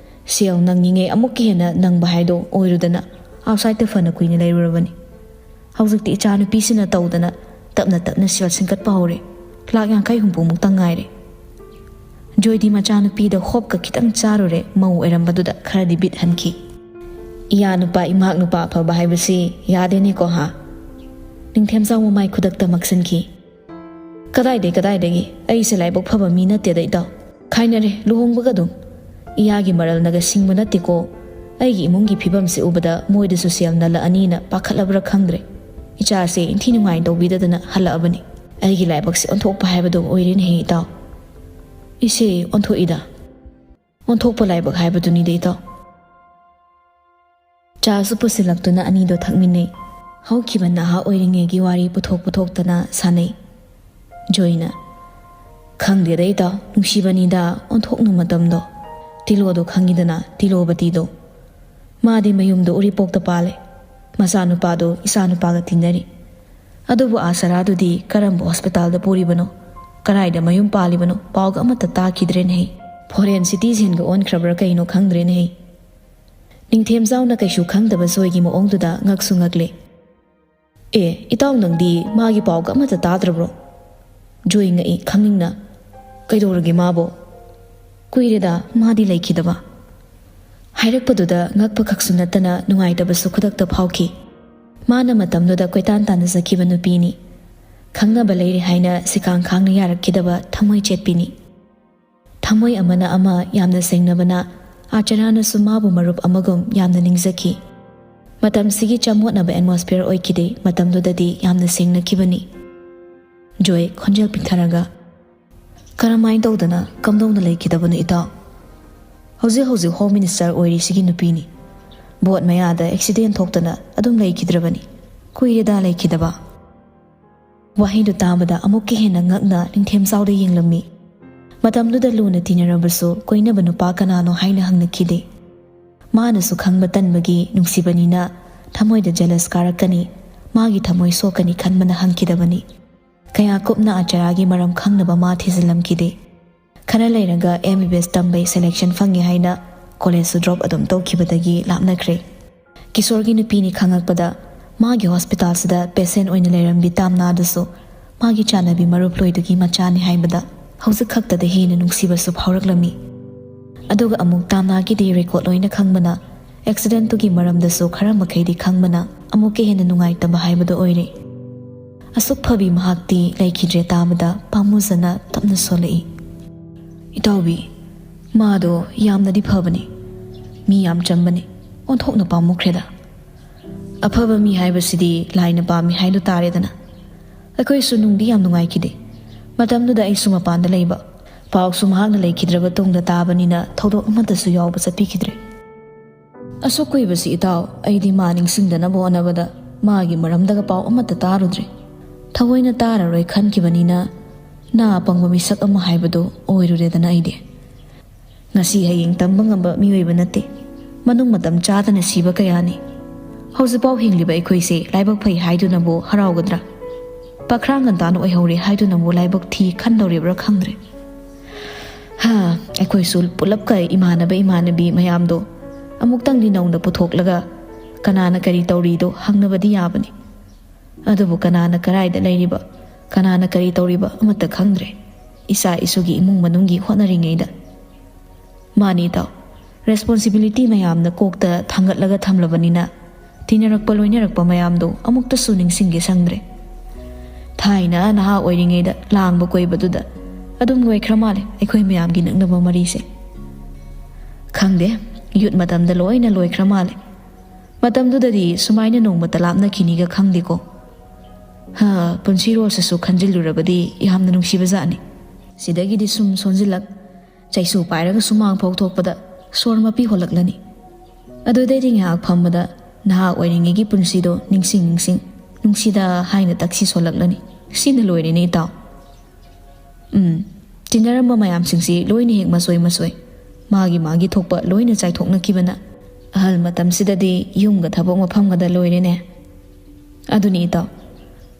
ꯁꯦꯜ ꯅꯪꯉꯤꯉꯩ ꯑꯃꯨꯛꯀ ꯍꯦꯟꯅ ꯅꯪꯕ ꯍꯥꯏꯗꯣ ꯑꯣꯏꯔꯨꯗꯅ ꯑꯥꯎꯠꯁꯥꯏꯠꯇ ꯐꯅ ꯀꯨꯏꯅ ꯂꯩꯔꯨꯔꯕꯅꯤ꯫ ꯍꯧꯖꯤꯛꯇꯤ ꯏꯆꯥꯅꯨꯄꯤꯁꯤꯅ ꯇꯧꯗꯅ ꯇꯞꯅ ꯇꯞꯅ ꯁꯦꯜ ꯁꯤꯡꯀꯠꯄ ꯍꯧꯔꯦ꯫ ꯂꯥꯛ ꯌꯥꯡꯈꯩ ꯍꯨꯝꯐꯨꯃꯨꯛꯇ ꯉꯥꯏꯔꯦ"꯫ ꯖꯣꯏꯗꯤ ꯃꯆꯥꯅꯨꯄꯤꯗ ꯍꯣꯞꯀ ꯈꯤꯇꯪ ꯆꯥꯔꯨꯔꯦ, ꯃꯧ ꯑꯣꯏꯔꯝꯕꯗꯨꯗ ꯈꯔꯗꯤ ꯕꯤꯠ ꯍꯟꯈꯤ꯫ "ꯏꯌꯥ ꯅꯨꯄꯥ ꯏꯃꯥꯛ ꯅꯨꯄꯥ ꯑꯐꯕ ꯍꯥꯏꯕꯁꯤ ꯌꯥꯗꯦꯅꯦꯀꯣ ꯍꯥ"꯫ ꯅꯤꯡꯊꯦꯝꯖꯥꯎ ꯃꯃꯥꯏ ꯈꯨꯗꯛꯇ ꯃꯛꯁꯤꯟꯈꯤ꯫ "ꯀꯗꯥꯏꯗꯩ ꯀꯗꯥꯏꯗꯒꯤ? ꯑꯩꯁꯦ ꯂꯥꯏꯕꯛ ꯐꯕ ꯃꯤ ꯅꯠꯇꯦꯗ ꯏꯇꯥꯎ꯫ ꯈꯥꯏꯅꯔꯦ ꯂꯨꯍꯣꯡꯕꯒ ꯑꯗꯨꯝ꯫ ꯏꯌꯥꯒꯤ ꯃꯔꯜꯅꯒ ꯁꯤꯡꯕ ꯅꯠꯇꯦꯀꯣ꯫ ꯑꯩꯒꯤ ꯏꯃꯨꯡꯒꯤ ꯐꯤꯕꯝꯁꯦ ꯎꯕꯗ ꯃꯣꯏꯗꯁꯨ ꯁꯦꯜ ꯅꯜꯂꯛꯑꯅꯤꯅ ꯄꯥꯈꯠꯂꯕ꯭ꯔꯥ ꯈꯪꯗ꯭ꯔꯦ꯫ ꯏꯆꯥꯁꯦ ꯏꯟꯊꯤ ꯅꯨꯡꯉꯥꯏꯅ ꯇꯧꯕꯤꯗꯗꯅ ꯍꯜꯂꯛꯑꯕꯅꯤ꯫ ꯑꯩꯒꯤ ꯂꯥꯏꯕꯛꯁꯦ ꯑꯣꯟꯊꯣꯛꯄ ꯍꯥꯏꯕꯗꯣ ꯑꯣꯏꯔꯦꯅꯦꯍꯦ ꯏꯇꯥꯎ"꯫ "ꯏꯆꯦ, ꯑꯣꯟꯊꯣꯛꯏꯗ꯫ ꯑꯣꯟꯊꯣꯛꯄ ꯂꯥꯏꯕꯛ ꯍꯥꯏꯕꯗꯨꯅꯤꯗ ꯏꯇꯥꯎ"꯫ ꯆꯥꯁꯨ ꯄꯨꯁꯤꯜꯂꯛꯇꯨꯅ ꯑꯅꯤꯗꯣ ꯊꯛꯃꯤꯟꯅꯩ꯫ ꯍꯧꯈꯤꯕ ꯅꯍꯥ ꯑꯣꯏꯔꯤꯉꯩꯒꯤ ꯋꯥꯔꯤ ꯄꯨꯊꯣꯛ ꯄꯨꯊꯣꯛꯇꯅ ꯁꯥꯟꯅꯩ꯫ ꯖꯣꯏꯅ, "ꯈꯪꯗꯦꯗ ꯏꯇꯥꯎ, ꯅꯨꯡꯁꯤꯕꯅꯤꯗ ꯑꯣꯟꯊꯣꯛꯅ ꯃꯇꯝꯗꯣ꯫ ꯇꯤꯂꯣꯗꯣ ꯈꯪꯉꯤꯗꯅ, ꯇꯤꯂꯣꯕꯇꯤꯗꯣ꯫ ꯃꯥꯗꯤ ꯃꯌꯨꯝꯗꯣ ꯎꯔꯤꯄꯣꯛꯇ ꯄꯥꯜꯂꯦ꯫ ꯃꯆꯥꯅꯨꯄꯥꯗꯣ ꯏꯆꯥꯅꯨꯄꯥꯒ ꯇꯤꯟꯅꯔꯤ꯫ ꯑꯗꯨꯕꯨ ꯑꯥ ꯁꯔꯥꯗꯨꯗꯤ ꯀꯔꯝꯕ ꯍꯣꯁꯄꯤꯇꯥꯜꯗ ꯄꯨꯔꯤꯕꯅꯣ? ꯀꯔꯥꯏꯗ ꯃꯌꯨꯝ ꯄꯥꯜꯂꯤꯕꯅꯣ? ꯄꯥꯎꯒ ꯑꯃꯠꯇ ꯇꯥꯈꯤꯗ꯭ꯔꯦꯅꯦꯍꯦ꯫ ꯐꯣꯔꯦꯟ ꯁꯤꯇꯤꯖꯦꯟꯒ ꯑꯣꯟꯈ꯭ꯔꯕ꯭ꯔꯥ ꯀꯩꯅꯣ ꯈꯪꯗ꯭ꯔꯦꯅꯦꯍꯦ"꯫ ꯅꯤꯡꯊꯦꯝꯖꯥꯎꯅ ꯀꯩꯁꯨ ꯈꯪꯗꯕ ꯖꯣꯏꯒꯤ ꯃꯑꯣꯡꯗꯨꯗ ꯉꯛꯁꯨ ꯉꯛꯂꯦ꯫ "ꯑꯦ, ꯏꯇꯥꯎ ꯅꯪꯗꯤ ꯃꯥꯒꯤ ꯄꯥꯎꯒ ꯑꯃꯠꯇ ꯇꯥꯗ꯭ꯔꯕ꯭ꯔꯣ?" ꯖꯣꯏ ꯉꯛꯏ ꯈꯪꯅꯤꯡꯅ꯫ "ꯀꯩꯗꯧꯔꯒꯦ ꯃꯥꯕꯣ?" "ꯀꯨꯏꯔꯦꯗ ꯃꯥꯗꯤ ꯂꯩꯈꯤꯗꯕ"꯫ ꯍꯥꯏꯔꯛꯄꯗꯨꯗ ꯉꯛꯄ ꯈꯛꯁꯨ ꯅꯠꯇꯅ ꯅꯨꯡꯉꯥꯏꯇꯕꯁꯨ ꯈꯨꯗꯛꯇ ꯐꯥꯎꯈꯤ꯫ ꯃꯥꯅ ꯃꯇꯝꯗꯨꯗ ꯀꯣꯏꯇꯥꯟ ꯇꯥꯟꯅꯖꯈꯤꯕ ꯅꯨꯄꯤꯅꯤ꯫ ꯈꯪꯅꯕ ꯂꯩꯔꯦ ꯍꯥꯏꯅ ꯁꯤꯀꯥꯡ ꯈꯥꯡꯅ ꯌꯥꯔꯛꯈꯤꯗꯕ ꯊꯃꯣꯏ ꯆꯦꯠꯄꯤꯅꯤ꯫ ꯊꯃꯣꯏ ꯑꯃꯅ ꯑꯃ ꯌꯥꯝꯅ ꯁꯦꯡꯅꯕꯅ ꯑꯥꯆꯥꯔꯥꯅꯁꯨ ꯃꯥꯕꯨ ꯃꯔꯨꯞ ꯑꯃꯒꯨꯝ ꯌꯥꯝꯅ ꯅꯤꯡꯖꯈꯤ꯫ ꯃꯇꯝꯁꯤꯒꯤ ꯆꯃꯣꯠꯅꯕ ꯑꯦꯠꯃꯣꯁꯐꯤꯌꯔ ꯑꯣꯏꯈꯤꯗꯦ, ꯃꯇꯝꯗꯨꯗꯗꯤ ꯌꯥꯝꯅ ꯁꯦꯡꯅꯈꯤꯕꯅꯤ꯫ ꯖꯣꯏ ꯈꯣꯟꯖꯦꯜ ꯄꯤꯛꯊꯔꯒ, "ꯀꯔꯝꯍꯥꯏꯅ ꯇꯧꯗꯅ ꯀꯝꯗꯧꯅ ꯂꯩꯈꯤꯗꯕꯅꯣ ꯏꯇꯥꯎ?" "ꯍꯧꯖꯤꯛ ꯍꯧꯖꯤꯛ ꯍꯣꯝ ꯃꯤꯅꯤꯁꯇꯔ ꯑꯣꯏꯔꯤꯁꯤꯒꯤ ꯅꯨꯄꯤꯅꯤ꯫ ꯕꯣꯠ ꯃꯌꯥꯗ ꯑꯦꯛꯁꯤꯗꯦꯟ ꯊꯣꯛꯇꯅ ꯑꯗꯨꯝ ꯂꯩꯈꯤꯗ꯭ꯔꯕꯅꯤ꯫ ꯀꯨꯏꯔꯦꯗ ꯂꯩꯈꯤꯗꯕ꯫" ꯋꯥꯍꯩꯗꯨ ꯇꯥꯕꯗ ꯑꯃꯨꯛꯀ ꯍꯦꯟꯅ ꯉꯛꯅ ꯅꯤꯡꯊꯦꯝꯖꯥꯎꯗ ꯌꯦꯡꯂꯝꯃꯤ꯫ ꯃꯇꯝꯗꯨꯗ ꯂꯨꯅ ꯇꯤꯟꯅꯔꯕꯁꯨ ꯀꯣꯏꯅꯕ ꯅꯨꯄꯥ ꯀꯅꯥꯅꯣ ꯍꯥꯏꯅ ꯍꯪꯅꯈꯤꯗꯦ꯫ ꯃꯥꯅꯁꯨ ꯈꯪꯕ ꯇꯟꯕꯒꯤ ꯅꯨꯡꯁꯤꯕꯅꯤꯅ ꯊꯃꯣꯏꯗ ꯖꯦꯂꯁ ꯀꯥꯔꯛꯀꯅꯤ, ꯃꯥꯒꯤ ꯊꯃꯣꯏ ꯁꯣꯛꯀꯅꯤ ꯈꯟꯕꯅ ꯍꯪꯈꯤꯗꯕꯅꯤ꯫ ꯀꯌꯥ ꯀꯨꯞꯅ ꯑꯥꯆꯥꯔꯥꯒꯤ ꯃꯔꯝ ꯈꯪꯅꯕ ꯃꯥ ꯊꯤꯖꯤꯜꯂꯝꯈꯤꯗꯦ꯫ ꯈꯔ ꯂꯩꯔꯒ ꯑꯦꯝ ꯕꯤ ꯕꯤ ꯑꯦꯁ ꯇꯝꯕꯩ ꯁꯦꯂꯦꯛꯁꯟ ꯐꯪꯉꯦ ꯍꯥꯏꯅ ꯀꯣꯂꯦꯖꯁꯨ ꯗ꯭ꯔꯣꯞ ꯑꯗꯨꯝ ꯇꯧꯈꯤꯕꯗꯒꯤ ꯂꯥꯞꯅꯈ꯭ꯔꯦ꯫ ꯀꯤꯁꯣꯔꯒꯤ ꯅꯨꯄꯤꯅꯤ ꯈꯪꯉꯛꯄꯗ ꯃꯥꯒꯤ ꯍꯣꯁꯄꯤꯇꯥꯜꯁꯤꯗ ꯄꯦꯁꯦꯟ ꯑꯣꯏꯅ ꯂꯩꯔꯝꯕꯤ ꯇꯥꯝꯅꯥꯗꯨꯁꯨ ꯃꯥꯒꯤ ꯆꯥꯟꯅꯕꯤ ꯃꯔꯨꯞ ꯂꯣꯏꯗꯨꯒꯤ ꯃꯆꯥꯅꯤ ꯍꯥꯏꯕꯗ ꯍꯧꯖꯤꯛ ꯈꯛꯇꯗ ꯍꯦꯟꯅ ꯅꯨꯡꯁꯤꯕꯁꯨ ꯐꯥꯎꯔꯛꯂꯝꯃꯤ꯫ ꯑꯗꯨꯒ ꯑꯃꯨꯛ ꯇꯥꯝꯅꯥꯒꯤꯗꯤ ꯔꯦꯀꯣꯔꯠ ꯂꯣꯏꯅ ꯈꯪꯕꯅ, ꯑꯦꯛꯁꯤꯗꯦꯟꯇꯨꯒꯤ ꯃꯔꯝꯗꯁꯨ ꯈꯔ ꯃꯈꯩꯗꯤ ꯈꯪꯕꯅ ꯑꯃꯨꯛꯀ ꯍꯦꯟꯅ ꯅꯨꯡꯉꯥꯏꯇꯕ ꯍꯥꯏꯕꯗꯨ ꯑꯣꯏꯔꯦ꯫ ꯑꯁꯨꯛ ꯐꯕꯤ ꯃꯍꯥꯛꯇꯤ ꯂꯩꯈꯤꯗ꯭ꯔꯦ ꯇꯥꯕꯗ ꯄꯥꯝꯃꯨꯖꯅ ꯇꯞꯅ ꯁꯣꯜꯂꯛꯏ꯫ "ꯏꯇꯥꯎꯕꯤ, ꯃꯥꯗꯣ ꯌꯥꯝꯅꯗꯤ ꯐꯕꯅꯤ, ꯃꯤ ꯌꯥꯝ ꯆꯝꯕꯅꯤ, ꯑꯣꯟꯊꯣꯛꯅ ꯄꯥꯝꯃꯨꯈ꯭ꯔꯦꯗ꯫" "ꯑꯐꯕ ꯃꯤ ꯍꯥꯏꯕꯁꯤꯗꯤ ꯂꯥꯏꯅ ꯄꯥꯝꯃꯤ ꯍꯥꯏꯗꯨ ꯇꯥꯔꯦꯗꯅ꯫ ꯑꯩꯈꯣꯏꯁꯨ ꯅꯨꯡꯗꯤ ꯌꯥꯝ ꯅꯨꯡꯉꯥꯏꯈꯤꯗꯦ꯫ ꯃꯇꯝꯗꯨꯗ ꯑꯩꯁꯨ ꯃꯄꯥꯟꯗ ꯂꯩꯕ, ꯄꯥꯎꯁꯨ ꯃꯍꯥꯛꯅ ꯂꯩꯈꯤꯗ꯭ꯔꯕ ꯇꯨꯡꯗ ꯇꯥꯕꯅꯤꯅ ꯊꯧꯗꯣꯛ ꯑꯃꯠꯇꯁꯨ ꯌꯥꯎꯕ ꯆꯠꯄꯤꯈꯤꯗ꯭ꯔꯦ꯫ ꯑꯁꯨꯛ ꯀꯨꯏꯕꯁꯤ ꯏꯇꯥꯎ, ꯑꯩꯗꯤ ꯃꯥ ꯅꯤꯡꯁꯤꯡꯗꯅꯕ ꯍꯣꯠꯅꯕꯗ ꯃꯥꯒꯤ ꯃꯔꯝꯗꯒ ꯄꯥꯎ ꯑꯃꯠꯇ ꯇꯥꯔꯨꯗ꯭ꯔꯦ꯫ ꯊꯑꯣꯏꯅ ꯇꯥꯔꯔꯣꯏ ꯈꯟꯈꯤꯕꯅꯤꯅ ꯅꯥ ꯄꯪꯕ ꯃꯤꯁꯛ ꯑꯃ ꯍꯥꯏꯕꯗꯨ ꯑꯣꯏꯔꯨꯔꯦꯗꯅ ꯑꯩꯗꯤ꯫ ꯉꯁꯤ ꯍꯌꯦꯡ ꯇꯝꯕ ꯉꯝꯕ ꯃꯤꯑꯣꯏꯕ ꯅꯠꯇꯦ꯫ ꯃꯅꯨꯡ ꯃꯇꯝ ꯆꯥꯗꯅ ꯁꯤꯕ ꯀꯌꯥꯅꯤ꯫ ꯍꯧꯖꯤꯛꯐꯥꯎ ꯍꯤꯡꯂꯤꯕ ꯑꯩꯈꯣꯏꯁꯦ ꯂꯥꯏꯕꯛ ꯐꯩ ꯍꯥꯏꯗꯨꯅꯕꯨ ꯍꯔꯥꯎꯒꯗ꯭ꯔꯥ? ꯄꯥꯈ꯭ꯔꯥ ꯉꯟꯇꯥꯅ ꯑꯣꯏꯍꯧꯔꯦ ꯍꯥꯏꯗꯨꯅꯕꯨ ꯂꯥꯏꯕꯛ ꯊꯤ ꯈꯟꯗꯧꯔꯤꯕ꯭ꯔꯥ ꯈꯪꯗ꯭ꯔꯦ꯫ ꯍꯥ, ꯑꯩꯈꯣꯏꯁꯨ ꯄꯨꯂꯞꯀ ꯏꯃꯥꯟꯅꯕ ꯏꯃꯥꯟꯅꯕꯤ ꯃꯌꯥꯝꯗꯣ ꯑꯃꯨꯛꯇꯪꯗꯤ ꯅꯧꯅ ꯄꯨꯊꯣꯛꯂꯒ ꯀꯅꯥꯅ ꯀꯔꯤ ꯇꯧꯔꯤꯗꯣ ꯍꯪꯅꯕꯗꯤ ꯌꯥꯕꯅꯤ꯫ ꯑꯗꯨꯕꯨ ꯀꯅꯥꯅ ꯀꯔꯥꯏꯗ ꯂꯩꯔꯤꯕ, ꯀꯅꯥꯅ ꯀꯔꯤ ꯇꯧꯔꯤꯕ ꯑꯃꯠꯇ ꯈꯪꯗ꯭ꯔꯦ, ꯏꯆꯥ ꯏꯁꯨꯒꯤ ꯏꯃꯨꯡ ꯃꯅꯨꯡꯒꯤ ꯍꯣꯠꯅꯔꯤꯉꯩꯗ꯫ ꯃꯥꯅꯤ ꯏꯇꯥꯎ, ꯔꯦꯁꯄꯣꯟꯁꯤꯕꯤꯂꯤꯇꯤ ꯃꯌꯥꯝꯅ ꯀꯣꯛꯇ ꯊꯥꯡꯒꯠꯂꯒ ꯊꯝꯂꯕꯅꯤꯅ, ꯇꯤꯟꯅꯔꯛꯄ ꯂꯣꯏꯅꯔꯛꯄ ꯃꯌꯥꯝꯗꯣ ꯑꯃꯨꯛꯇꯁꯨ ꯅꯤꯡꯁꯤꯡꯒꯦ ꯁꯪꯗ꯭ꯔꯦ꯫ ꯊꯥꯏꯅ ꯅꯍꯥ ꯑꯣꯏꯔꯤꯉꯩꯗ ꯂꯥꯡꯕ ꯀꯣꯏꯕꯗꯨꯗ ꯑꯗꯨꯝ ꯂꯣꯏꯈ꯭ꯔ ꯃꯥꯜꯂꯦ ꯑꯩꯈꯣꯏ ꯃꯌꯥꯝꯒꯤ ꯅꯛꯅꯕ ꯃꯔꯤꯁꯦ꯫ ꯈꯪꯗꯦ, ꯌꯨꯠ ꯃꯇꯝꯗ ꯂꯣꯏꯅ ꯂꯣꯏꯈ꯭ꯔ ꯃꯥꯜꯂꯦ꯫ ꯃꯇꯝꯗꯨꯗꯗꯤ ꯁꯨꯃꯥꯏꯅ ꯅꯣꯡꯃꯇ ꯂꯥꯞꯅꯈꯤꯅꯤꯒ ꯈꯪꯗꯦꯀꯣ꯫ ꯍꯥ, ꯄꯨꯟꯁꯤꯔꯣꯜꯁꯤꯁꯨ ꯈꯟꯖꯤꯜꯂꯨꯔꯕꯗꯤ ꯌꯥꯝꯅ ꯅꯨꯡꯁꯤꯕꯖꯥꯠꯅꯤ꯫ ꯁꯤꯗꯒꯤꯗꯤ ꯁꯨꯝ ꯁꯣꯟꯖꯤꯜꯂꯛ, ꯆꯩꯁꯨ ꯄꯥꯏꯔꯒ ꯁꯨꯃꯥꯡ ꯐꯥꯎ ꯊꯣꯛꯄꯗ ꯁꯣꯔ ꯃꯄꯤ ꯍꯣꯜꯂꯛꯂꯅꯤ꯫ ꯑꯗꯨꯗꯩꯗꯤ ꯉꯥꯏꯍꯥꯛ ꯐꯝꯕꯗ ꯅꯍꯥ ꯑꯣꯏꯔꯤꯉꯩꯒꯤ ꯄꯨꯟꯁꯤꯗꯣ ꯅꯤꯡꯁꯤꯡ ꯅꯤꯡꯁꯤꯡ, ꯅꯨꯡꯁꯤꯗ ꯍꯥꯏꯅ ꯇꯛꯁꯤ ꯁꯣꯜꯂꯛꯂꯅꯤ꯫ ꯁꯤꯅ ꯂꯣꯏꯔꯦꯅꯦ, ꯏꯇꯥꯎ꯫ ꯎꯝ, ꯇꯤꯟꯅꯔꯝꯕ ꯃꯌꯥꯝꯁꯤꯡꯁꯤ ꯂꯣꯏꯅ ꯍꯦꯛ ꯃꯁꯣꯏ ꯃꯁꯣꯏ, ꯃꯥꯒꯤ ꯃꯥꯒꯤ ꯊꯣꯛꯄ ꯂꯣꯏꯅ ꯆꯥꯏꯊꯣꯛꯅꯈꯤꯕꯅ ꯑꯍꯜ ꯃꯇꯝꯁꯤꯗꯗꯤ ꯌꯨꯝꯒ ꯊꯕꯛ ꯃꯐꯝꯒꯗ ꯂꯣꯏꯔꯦꯅꯦ꯫ ꯑꯗꯨꯅꯤ, ꯏꯇꯥꯎ꯫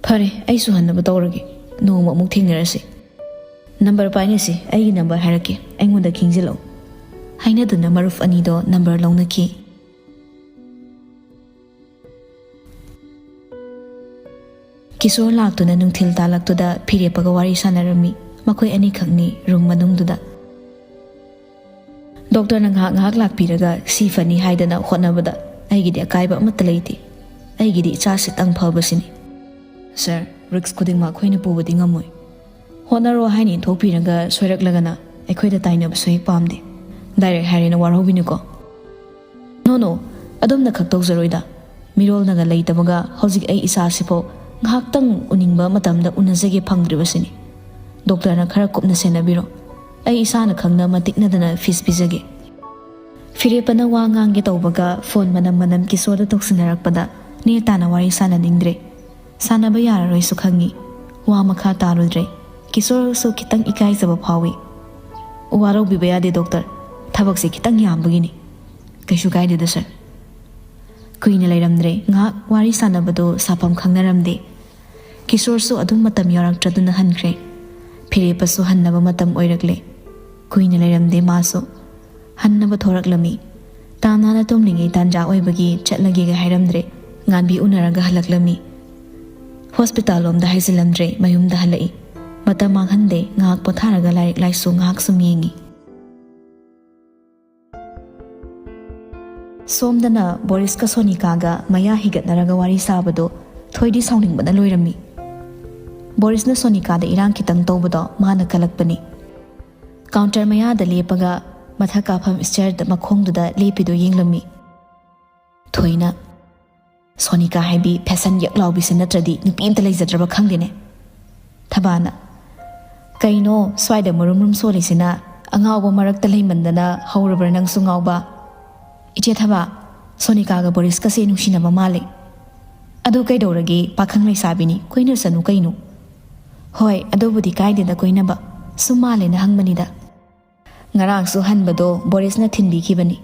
ꯐꯔꯦ, ꯑꯩꯁꯨ ꯍꯟꯅꯕ ꯇꯧꯔꯒꯦ꯫ ꯅꯣꯡꯃ ꯑꯃꯨꯛ ꯊꯦꯡꯅꯔꯁꯤ꯫ ꯅꯝꯕꯔ ꯄꯥꯏꯅꯁꯤ, ꯑꯩꯒꯤ ꯅꯝꯕꯔ ꯍꯥꯏꯔꯛꯀꯦ, ꯑꯩꯉꯣꯟꯗ ꯈꯤꯡꯖꯤꯜꯂꯛꯎ꯫ ꯍꯥꯏꯅꯗꯨꯅ ꯃꯔꯨꯞ ꯑꯅꯤꯗꯣ ꯅꯝꯕꯔ ꯂꯧꯅꯈꯤ꯫ ꯀꯤꯁꯣꯔ ꯂꯥꯛꯇꯨꯅ ꯅꯨꯡꯊꯤꯜ ꯇꯥꯂꯛꯇꯨꯗ ꯐꯤꯔꯦꯞꯄꯒ ꯋꯥꯔꯤ ꯁꯥꯟꯅꯔꯝꯃꯤ꯫ ꯃꯈꯣꯏ ꯑꯅꯤꯈꯛꯅꯤ ꯔꯨꯝ ꯃꯅꯨꯡꯗꯨꯗ꯫ ꯗꯣꯛꯇꯔꯅ ꯉꯥꯏꯍꯥꯛ ꯉꯥꯏꯍꯥꯛ ꯂꯥꯛꯄꯤꯔꯒ ꯁꯤ ꯐꯅꯤ ꯍꯥꯏꯗꯅ ꯍꯣꯠꯅꯕꯗ ꯑꯩꯒꯤꯗꯤ ꯑꯀꯥꯏꯕ ꯑꯃꯠꯇ ꯂꯩꯇꯦ꯫ ꯑꯩꯒꯤꯗꯤ ꯏꯆꯥꯁꯤꯇꯪ ꯐꯕꯁꯤꯅꯤ꯫ ꯁꯥꯔ, ꯔꯤꯛꯁ ꯈꯨꯗꯤꯡꯃꯛ ꯑꯩꯈꯣꯏꯅ ꯄꯨꯕꯗꯤ ꯉꯝꯃꯣꯏ꯫ ꯍꯣꯠꯅꯔꯣ ꯍꯥꯏꯅ ꯏꯟꯊꯣꯛꯄꯤꯔꯒ ꯁꯣꯏꯔꯛꯂꯒꯅ ꯑꯩꯈꯣꯏꯗ ꯇꯥꯏꯅꯕꯁꯨ ꯍꯦꯛ ꯄꯥꯝꯗꯦ꯫ ꯗꯥꯏꯔꯦꯛ ꯍꯥꯏꯔꯦꯅ ꯋꯥꯔꯧꯕꯤꯅꯨꯀꯣ꯫ ꯅꯣ, ꯅꯣ, ꯑꯗꯨꯝꯅ ꯈꯛ ꯇꯧꯖꯔꯣꯏꯗ꯫ ꯃꯤꯔꯣꯜꯅꯒ ꯂꯩꯇꯕꯒ ꯍꯧꯖꯤꯛ ꯑꯩ ꯏꯆꯥꯁꯤꯐꯥꯎ ꯉꯥꯏꯍꯥꯛꯇꯪ ꯎꯅꯤꯡꯕ ꯃꯇꯝꯗ ꯎꯅꯖꯒꯦ ꯐꯪꯗ꯭ꯔꯤꯕꯁꯤꯅꯤ꯫ ꯗꯣꯛꯇꯔꯅ ꯈꯔ ꯀꯨꯞꯅ ꯁꯦꯟꯅꯕꯤꯔꯣ꯫ ꯑꯩ ꯏꯁꯥꯅ ꯈꯪꯅ ꯃꯇꯤꯛꯅꯗꯅ ꯐꯤꯁ ꯄꯤꯖꯒꯦ꯫ ꯐꯤꯔꯦꯞꯄꯅ ꯋꯥ ꯉꯥꯡꯒꯦ ꯇꯧꯕꯒ ꯐꯣꯟ ꯃꯅꯝ ꯃꯅꯝ ꯀꯤꯁꯣꯔꯗ ꯇꯧꯁꯤꯟꯅꯔꯛꯄꯗ ꯅꯦꯇꯥꯅ ꯋꯥꯔꯤ ꯁꯥꯟꯅꯅꯤꯡꯗ꯭ꯔꯦ꯫ ꯁꯥꯟꯅꯕ ꯌꯥꯔꯔꯣꯏꯁꯨ ꯈꯪꯉꯤ꯫ ꯋꯥ ꯃꯈꯥ ꯇꯥꯔꯨꯗ꯭ꯔꯦ꯫ ꯀꯤꯁꯣꯔꯁꯨ ꯈꯤꯇꯪ ꯏꯀꯥꯏꯖꯕ ꯐꯥꯎꯏ꯫ ꯋꯥꯔꯧꯕꯤꯕ ꯌꯥꯗꯦ ꯗꯣꯛꯇꯔ, ꯊꯕꯛꯁꯦ ꯈꯤꯇꯪ ꯌꯥꯝꯕꯒꯤꯅꯤ꯫ ꯀꯩꯁꯨ ꯀꯥꯏꯗꯦꯗ ꯁꯥꯔ꯫ ꯀꯨꯏꯅ ꯂꯩꯔꯝꯗ꯭ꯔꯦ, ꯉꯥꯏꯍꯥꯛ ꯋꯥꯔꯤ ꯁꯥꯟꯅꯕꯗꯣ ꯁꯥꯐꯝ ꯈꯪꯅꯔꯝꯗꯦ꯫ ꯀꯤꯁꯣꯔꯁꯨ ꯑꯗꯨꯝ ꯃꯇꯝ ꯌꯧꯔꯛꯇ꯭ꯔꯗꯨꯅ ꯍꯟꯈ꯭ꯔꯦ꯫ ꯐꯤꯔꯦꯞꯄꯁꯨ ꯍꯟꯅꯕ ꯃꯇꯝ ꯑꯣꯏꯔꯛꯂꯦ꯫ ꯀꯨꯏꯅ ꯂꯩꯔꯝꯗꯦ ꯃꯥꯁꯨ꯫ ꯍꯟꯅꯕ ꯊꯣꯔꯛꯂꯝꯃꯤ꯫ ꯇꯥꯟꯅꯅ ꯇꯨꯝꯂꯤꯉꯩ ꯇꯥꯟꯖꯥ ꯑꯣꯏꯕꯒꯤ ꯆꯠꯂꯒꯦꯒ ꯍꯥꯏꯔꯝꯗ꯭ꯔꯦ꯫ ꯉꯥꯟꯕꯤ ꯎꯅꯔꯒ ꯍꯜꯂꯛꯂꯝꯃꯤ꯫ ꯍꯣꯁꯄꯤꯇꯥꯜ ꯂꯣꯝꯗ ꯍꯥꯏꯖꯤꯜꯂꯝꯗ꯭ꯔꯦ, ꯃꯌꯨꯝꯗ ꯍꯜꯂꯛꯏ꯫ ꯃꯇꯝ ꯃꯥꯡꯍꯟꯗꯦ, ꯉꯥꯏꯍꯥꯛ ꯄꯣꯊꯥꯔꯒ ꯂꯥꯏꯔꯤꯛ ꯂꯥꯏꯁꯨ ꯉꯥꯏꯍꯥꯛ ꯁꯨꯝ ꯌꯦꯡꯉꯤ꯫ ꯁꯣꯝꯗꯅ ꯕꯣꯔꯤꯁꯀ ꯁꯣꯅꯤꯀꯥꯒ ꯃꯌꯥ ꯍꯤꯒꯠꯅꯔꯒ ꯋꯥꯔꯤ ꯁꯥꯕꯗꯣ ꯊꯣꯏꯗꯤ ꯁꯥꯎꯅꯤꯡꯕꯅ ꯂꯣꯏꯔꯝꯃꯤ꯫ ꯕꯣꯔꯤꯁꯅ ꯁꯣꯅꯤꯀꯥꯗ ꯏꯔꯥꯡ ꯈꯤꯇꯪ ꯇꯧꯕꯗꯣ ꯃꯥꯅ ꯀꯜꯂꯛꯄꯅꯤ꯫ ꯀꯥꯎꯟꯇꯔ ꯃꯌꯥꯗ ꯂꯦꯞꯄꯒ ꯃꯊꯛ ꯀꯥꯐꯝ ꯁ꯭ꯇꯤꯌꯔꯗ ꯃꯈꯣꯡꯗꯨꯗ ꯂꯦꯞꯄꯤꯗꯨ ꯌꯦꯡꯂꯝꯃꯤ꯫ ꯊꯣꯏꯅ, "ꯁꯣꯅꯤꯀꯥ ꯍꯥꯏꯕꯤ ꯐꯦꯁꯟ ꯌꯛ ꯂꯥꯎꯕꯤꯁꯦ ꯅꯠꯇ꯭ꯔꯗꯤ ꯅꯨꯄꯤ ꯑꯝꯇ ꯂꯩꯖꯗ꯭ꯔꯕ ꯈꯪꯗꯦꯅꯦ"꯫ ꯊꯕꯥꯅ, "ꯀꯩꯅꯣ ꯁ꯭ꯋꯥꯏꯗ ꯃꯔꯨꯝ ꯔꯨꯝ ꯁꯣꯜꯂꯤꯁꯤꯅ? ꯑꯉꯥꯎꯕ ꯃꯔꯛꯇ ꯂꯩꯃꯟꯗꯅ ꯍꯧꯔꯕ꯭ꯔꯥ ꯅꯪꯁꯨ ꯉꯥꯎꯕ?" "ꯏꯆꯦ ꯊꯕꯥ, ꯁꯣꯅꯤꯀꯥꯒ ꯕꯣꯔꯤꯁꯀꯁꯦ ꯅꯨꯡꯁꯤꯅꯕ ꯃꯥꯜꯂꯦ"꯫ "ꯑꯗꯨ ꯀꯩꯗꯧꯔꯒꯦ? ꯄꯥꯈꯪ ꯂꯩꯁꯥꯕꯤꯅꯤ, ꯀꯣꯏꯅꯁꯅꯨ ꯀꯩꯅꯣ"꯫ "ꯍꯣꯏ, ꯑꯗꯨꯕꯨꯗꯤ ꯀꯥꯏꯗꯦꯗ ꯀꯣꯏꯅꯕ, ꯁꯨꯝ ꯃꯥꯜꯂꯦꯅ ꯍꯪꯕꯅꯤꯗ"꯫ ꯉꯔꯥꯡꯁꯨ ꯍꯟꯕꯗꯣ ꯕꯣꯔꯤꯁꯅ ꯊꯤꯟꯕꯤꯈꯤꯕꯅꯤ꯫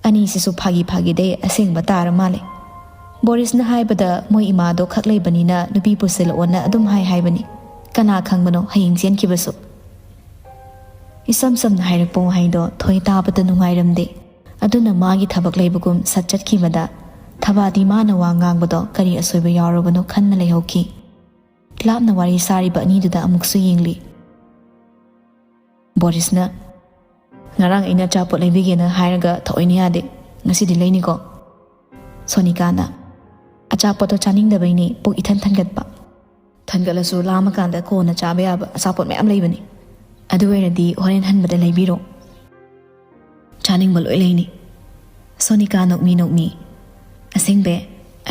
ꯑꯅꯤꯁꯤꯁꯨ ꯐꯥꯒꯤ ꯐꯥꯒꯤꯗꯩ ꯑꯁꯦꯡꯕ ꯇꯥꯔ ꯃꯥꯜꯂꯦ꯫ ꯕꯣꯔꯤꯁꯅ ꯍꯥꯏꯕꯗ ꯃꯣꯏ ꯏꯃꯥꯗꯣ ꯈꯛ ꯂꯩꯕꯅꯤꯅ ꯅꯨꯄꯤ ꯄꯨꯁꯤꯜꯂꯛꯑꯣꯅ ꯑꯗꯨꯝ ꯍꯥꯏ ꯍꯥꯏꯕꯅꯤ꯫ ꯀꯅꯥ ꯈꯪꯕꯅꯣ ꯍꯌꯦꯡ ꯆꯦꯟꯈꯤꯕꯁꯨ꯫ ꯏꯁꯝ ꯁꯝꯅ ꯍꯥꯏꯔꯛꯄ ꯋꯥꯍꯩꯗꯣ ꯊꯣꯏ ꯇꯥꯕꯗ ꯅꯨꯡꯉꯥꯏꯔꯝꯗꯦ꯫ ꯑꯗꯨꯅ ꯃꯥꯒꯤ ꯊꯕꯛ ꯂꯩꯕꯒꯨꯝ ꯁꯠ ꯆꯠꯈꯤꯕꯗ ꯊꯕꯥꯗꯤ ꯃꯥꯅ ꯋꯥ ꯉꯥꯡꯕꯗꯣ ꯀꯔꯤ ꯑꯁꯣꯏꯕ ꯌꯥꯎꯔꯕꯅꯣ ꯈꯟꯅ ꯂꯩꯍꯧꯈꯤ꯫ ꯂꯥꯞꯅ ꯋꯥꯔꯤ ꯁꯥꯔꯤꯕ ꯑꯅꯤꯗꯨꯗ ꯑꯃꯨꯛꯁꯨ ꯌꯦꯡꯂꯤ꯫ ꯕꯣꯔꯤꯁꯅ, "ꯉꯔꯥꯡ ꯑꯩꯅ ꯑꯆꯥꯄꯣꯠ ꯂꯩꯕꯤꯒꯦꯅ ꯍꯥꯏꯔꯒ ꯊꯑꯣꯏꯅ ꯌꯥꯗꯦ꯫ ꯉꯁꯤꯗꯤ ꯂꯩꯅꯤꯀꯣ"꯫ ꯁꯣꯅꯤꯀꯥꯅ, "ꯑꯆꯥꯄꯣꯠꯇꯣ ꯆꯥꯅꯤꯡꯗꯕꯩꯅꯦ, ꯄꯨꯛ ꯏꯊꯟ ꯊꯟꯒꯠꯄ"꯫ "ꯊꯟꯒꯠꯂꯁꯨ ꯂꯥꯝꯃꯀꯥꯟꯗ ꯀꯣꯟꯅ ꯆꯥꯕ ꯌꯥꯕ ꯑꯆꯥꯄꯣꯠ ꯃꯌꯥꯝ ꯂꯩꯕꯅꯤ꯫ ꯑꯗꯨ ꯑꯣꯏꯔꯗꯤ ꯍꯣꯔꯦꯟ ꯍꯟꯕꯗ ꯂꯩꯕꯤꯔꯣ"꯫ "ꯆꯥꯅꯤꯡꯕ ꯂꯣꯏ ꯂꯩꯅꯤ"꯫ ꯁꯣꯅꯤꯀꯥ ꯅꯣꯛꯃꯤ ꯅꯣꯛꯃꯤ, "ꯑꯁꯦꯡꯕꯩ?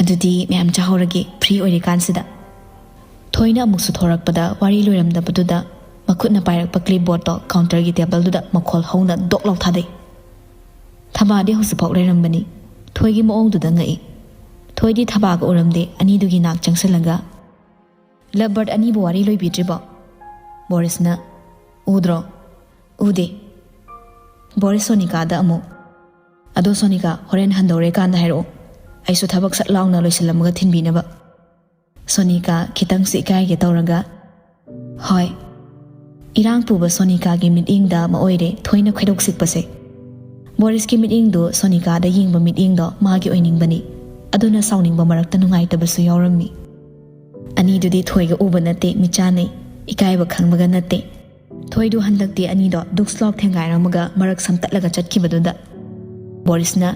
ꯑꯗꯨꯗꯤ ꯃꯌꯥꯝ ꯆꯥꯍꯧꯔꯒꯦ, ꯐ꯭ꯔꯤ ꯑꯣꯏꯔꯤꯀꯥꯟꯁꯤꯗ"꯫ ꯊꯣꯏꯅ ꯑꯃꯨꯛꯁꯨ ꯊꯣꯔꯛꯄꯗ ꯋꯥꯔꯤ ꯂꯣꯏꯔꯝꯗꯕꯗꯨꯗ ꯃꯈꯨꯠꯅ ꯄꯥꯏꯔꯛꯄ ꯀ꯭ꯂꯤꯞꯕꯣꯔꯗꯇꯣ ꯀꯥꯎꯟꯇꯔꯒꯤ ꯇꯦꯕꯜꯗꯨꯗ ꯃꯈꯣꯜ ꯍꯧꯅ ꯗꯣꯛ ꯂꯥꯎ ꯊꯥꯗꯩ꯫ ꯊꯕꯥꯗꯤ ꯍꯧꯖꯤꯛꯐꯥꯎ ꯂꯩꯔꯝꯕꯅꯤ꯫ ꯊꯣꯏꯒꯤ ꯃꯑꯣꯡꯗꯨꯗ ꯉꯛꯏ꯫ ꯊꯣꯏꯗꯤ ꯊꯕꯥꯒ ꯎꯔꯝꯗꯦ, ꯑꯅꯤꯗꯨꯒꯤ ꯅꯥꯛ ꯆꯪꯁꯤꯜꯂꯒ, "ꯂꯕꯔꯠ ꯑꯅꯤꯕꯨ ꯋꯥꯔꯤ ꯂꯣꯏꯕꯤꯗ꯭ꯔꯤꯕꯣ?" ꯕꯣꯔꯤꯁꯅ, "ꯎꯗ꯭ꯔꯣ?" "ꯎꯗꯦ"꯫ ꯕꯣꯔꯤꯁ ꯁꯣꯅꯤꯀꯥꯗ ꯑꯃꯨꯛ, "ꯑꯗꯣ ꯁꯣꯅꯤꯀꯥ, ꯍꯣꯔꯦꯟ ꯍꯟꯗꯧꯔꯦ ꯀꯥꯟꯗ ꯍꯥꯏꯔꯛꯑꯣ, ꯑꯩꯁꯨ ꯊꯕꯛ ꯁꯠ ꯂꯥꯎꯅ ꯂꯣꯏꯁꯤꯜꯂꯝꯃꯒ ꯊꯤꯟꯕꯤꯅꯕ"꯫ ꯁꯣꯅꯤꯀꯥ ꯈꯤꯇꯪꯁꯨ ꯏꯀꯥꯏꯒꯦ ꯇꯧꯔꯒ, "ꯍꯣꯏ"꯫ ꯏꯔꯥꯡ ꯄꯨꯕ ꯁꯣꯅꯤꯀꯥꯒꯤ ꯃꯤꯠꯌꯦꯡꯗ ꯑꯃ ꯑꯣꯏꯔꯦ ꯊꯣꯏꯅ ꯈꯣꯏꯗꯧ ꯆꯤꯛꯄꯁꯦ꯫ ꯕꯣꯔꯤꯁꯀꯤ ꯃꯤꯠꯌꯦꯡꯗꯨ ꯁꯣꯅꯤꯀꯥꯗ ꯌꯦꯡꯕ ꯃꯤꯠꯌꯦꯡꯗꯣ ꯃꯥꯒꯤ ꯑꯣꯏꯅꯤꯡꯕꯅꯤ꯫ ꯑꯗꯨꯅ ꯁꯥꯎꯅꯤꯡꯕ ꯃꯔꯛꯇ ꯅꯨꯡꯉꯥꯏꯇꯕꯁꯨ ꯌꯥꯎꯔꯝꯃꯤ꯫ ꯑꯅꯤꯗꯨꯗꯤ ꯊꯣꯏꯒ ꯎꯕ ꯅꯠꯇꯦ, ꯃꯤꯠꯆꯥꯟꯅꯩ꯫ ꯏꯀꯥꯏꯕ ꯈꯪꯕꯒ ꯅꯠꯇꯦ꯫ ꯊꯣꯏꯗꯨ ꯍꯟꯗꯛꯇꯤ ꯑꯅꯤꯗꯣ ꯗꯨꯛꯁ ꯂꯥꯎ ꯊꯦꯡꯒꯥꯏꯔꯝꯃꯒ ꯃꯔꯛ ꯁꯝꯇꯠꯂꯒ ꯆꯠꯈꯤꯕꯗꯨꯗ ꯕꯣꯔꯤꯁꯅ,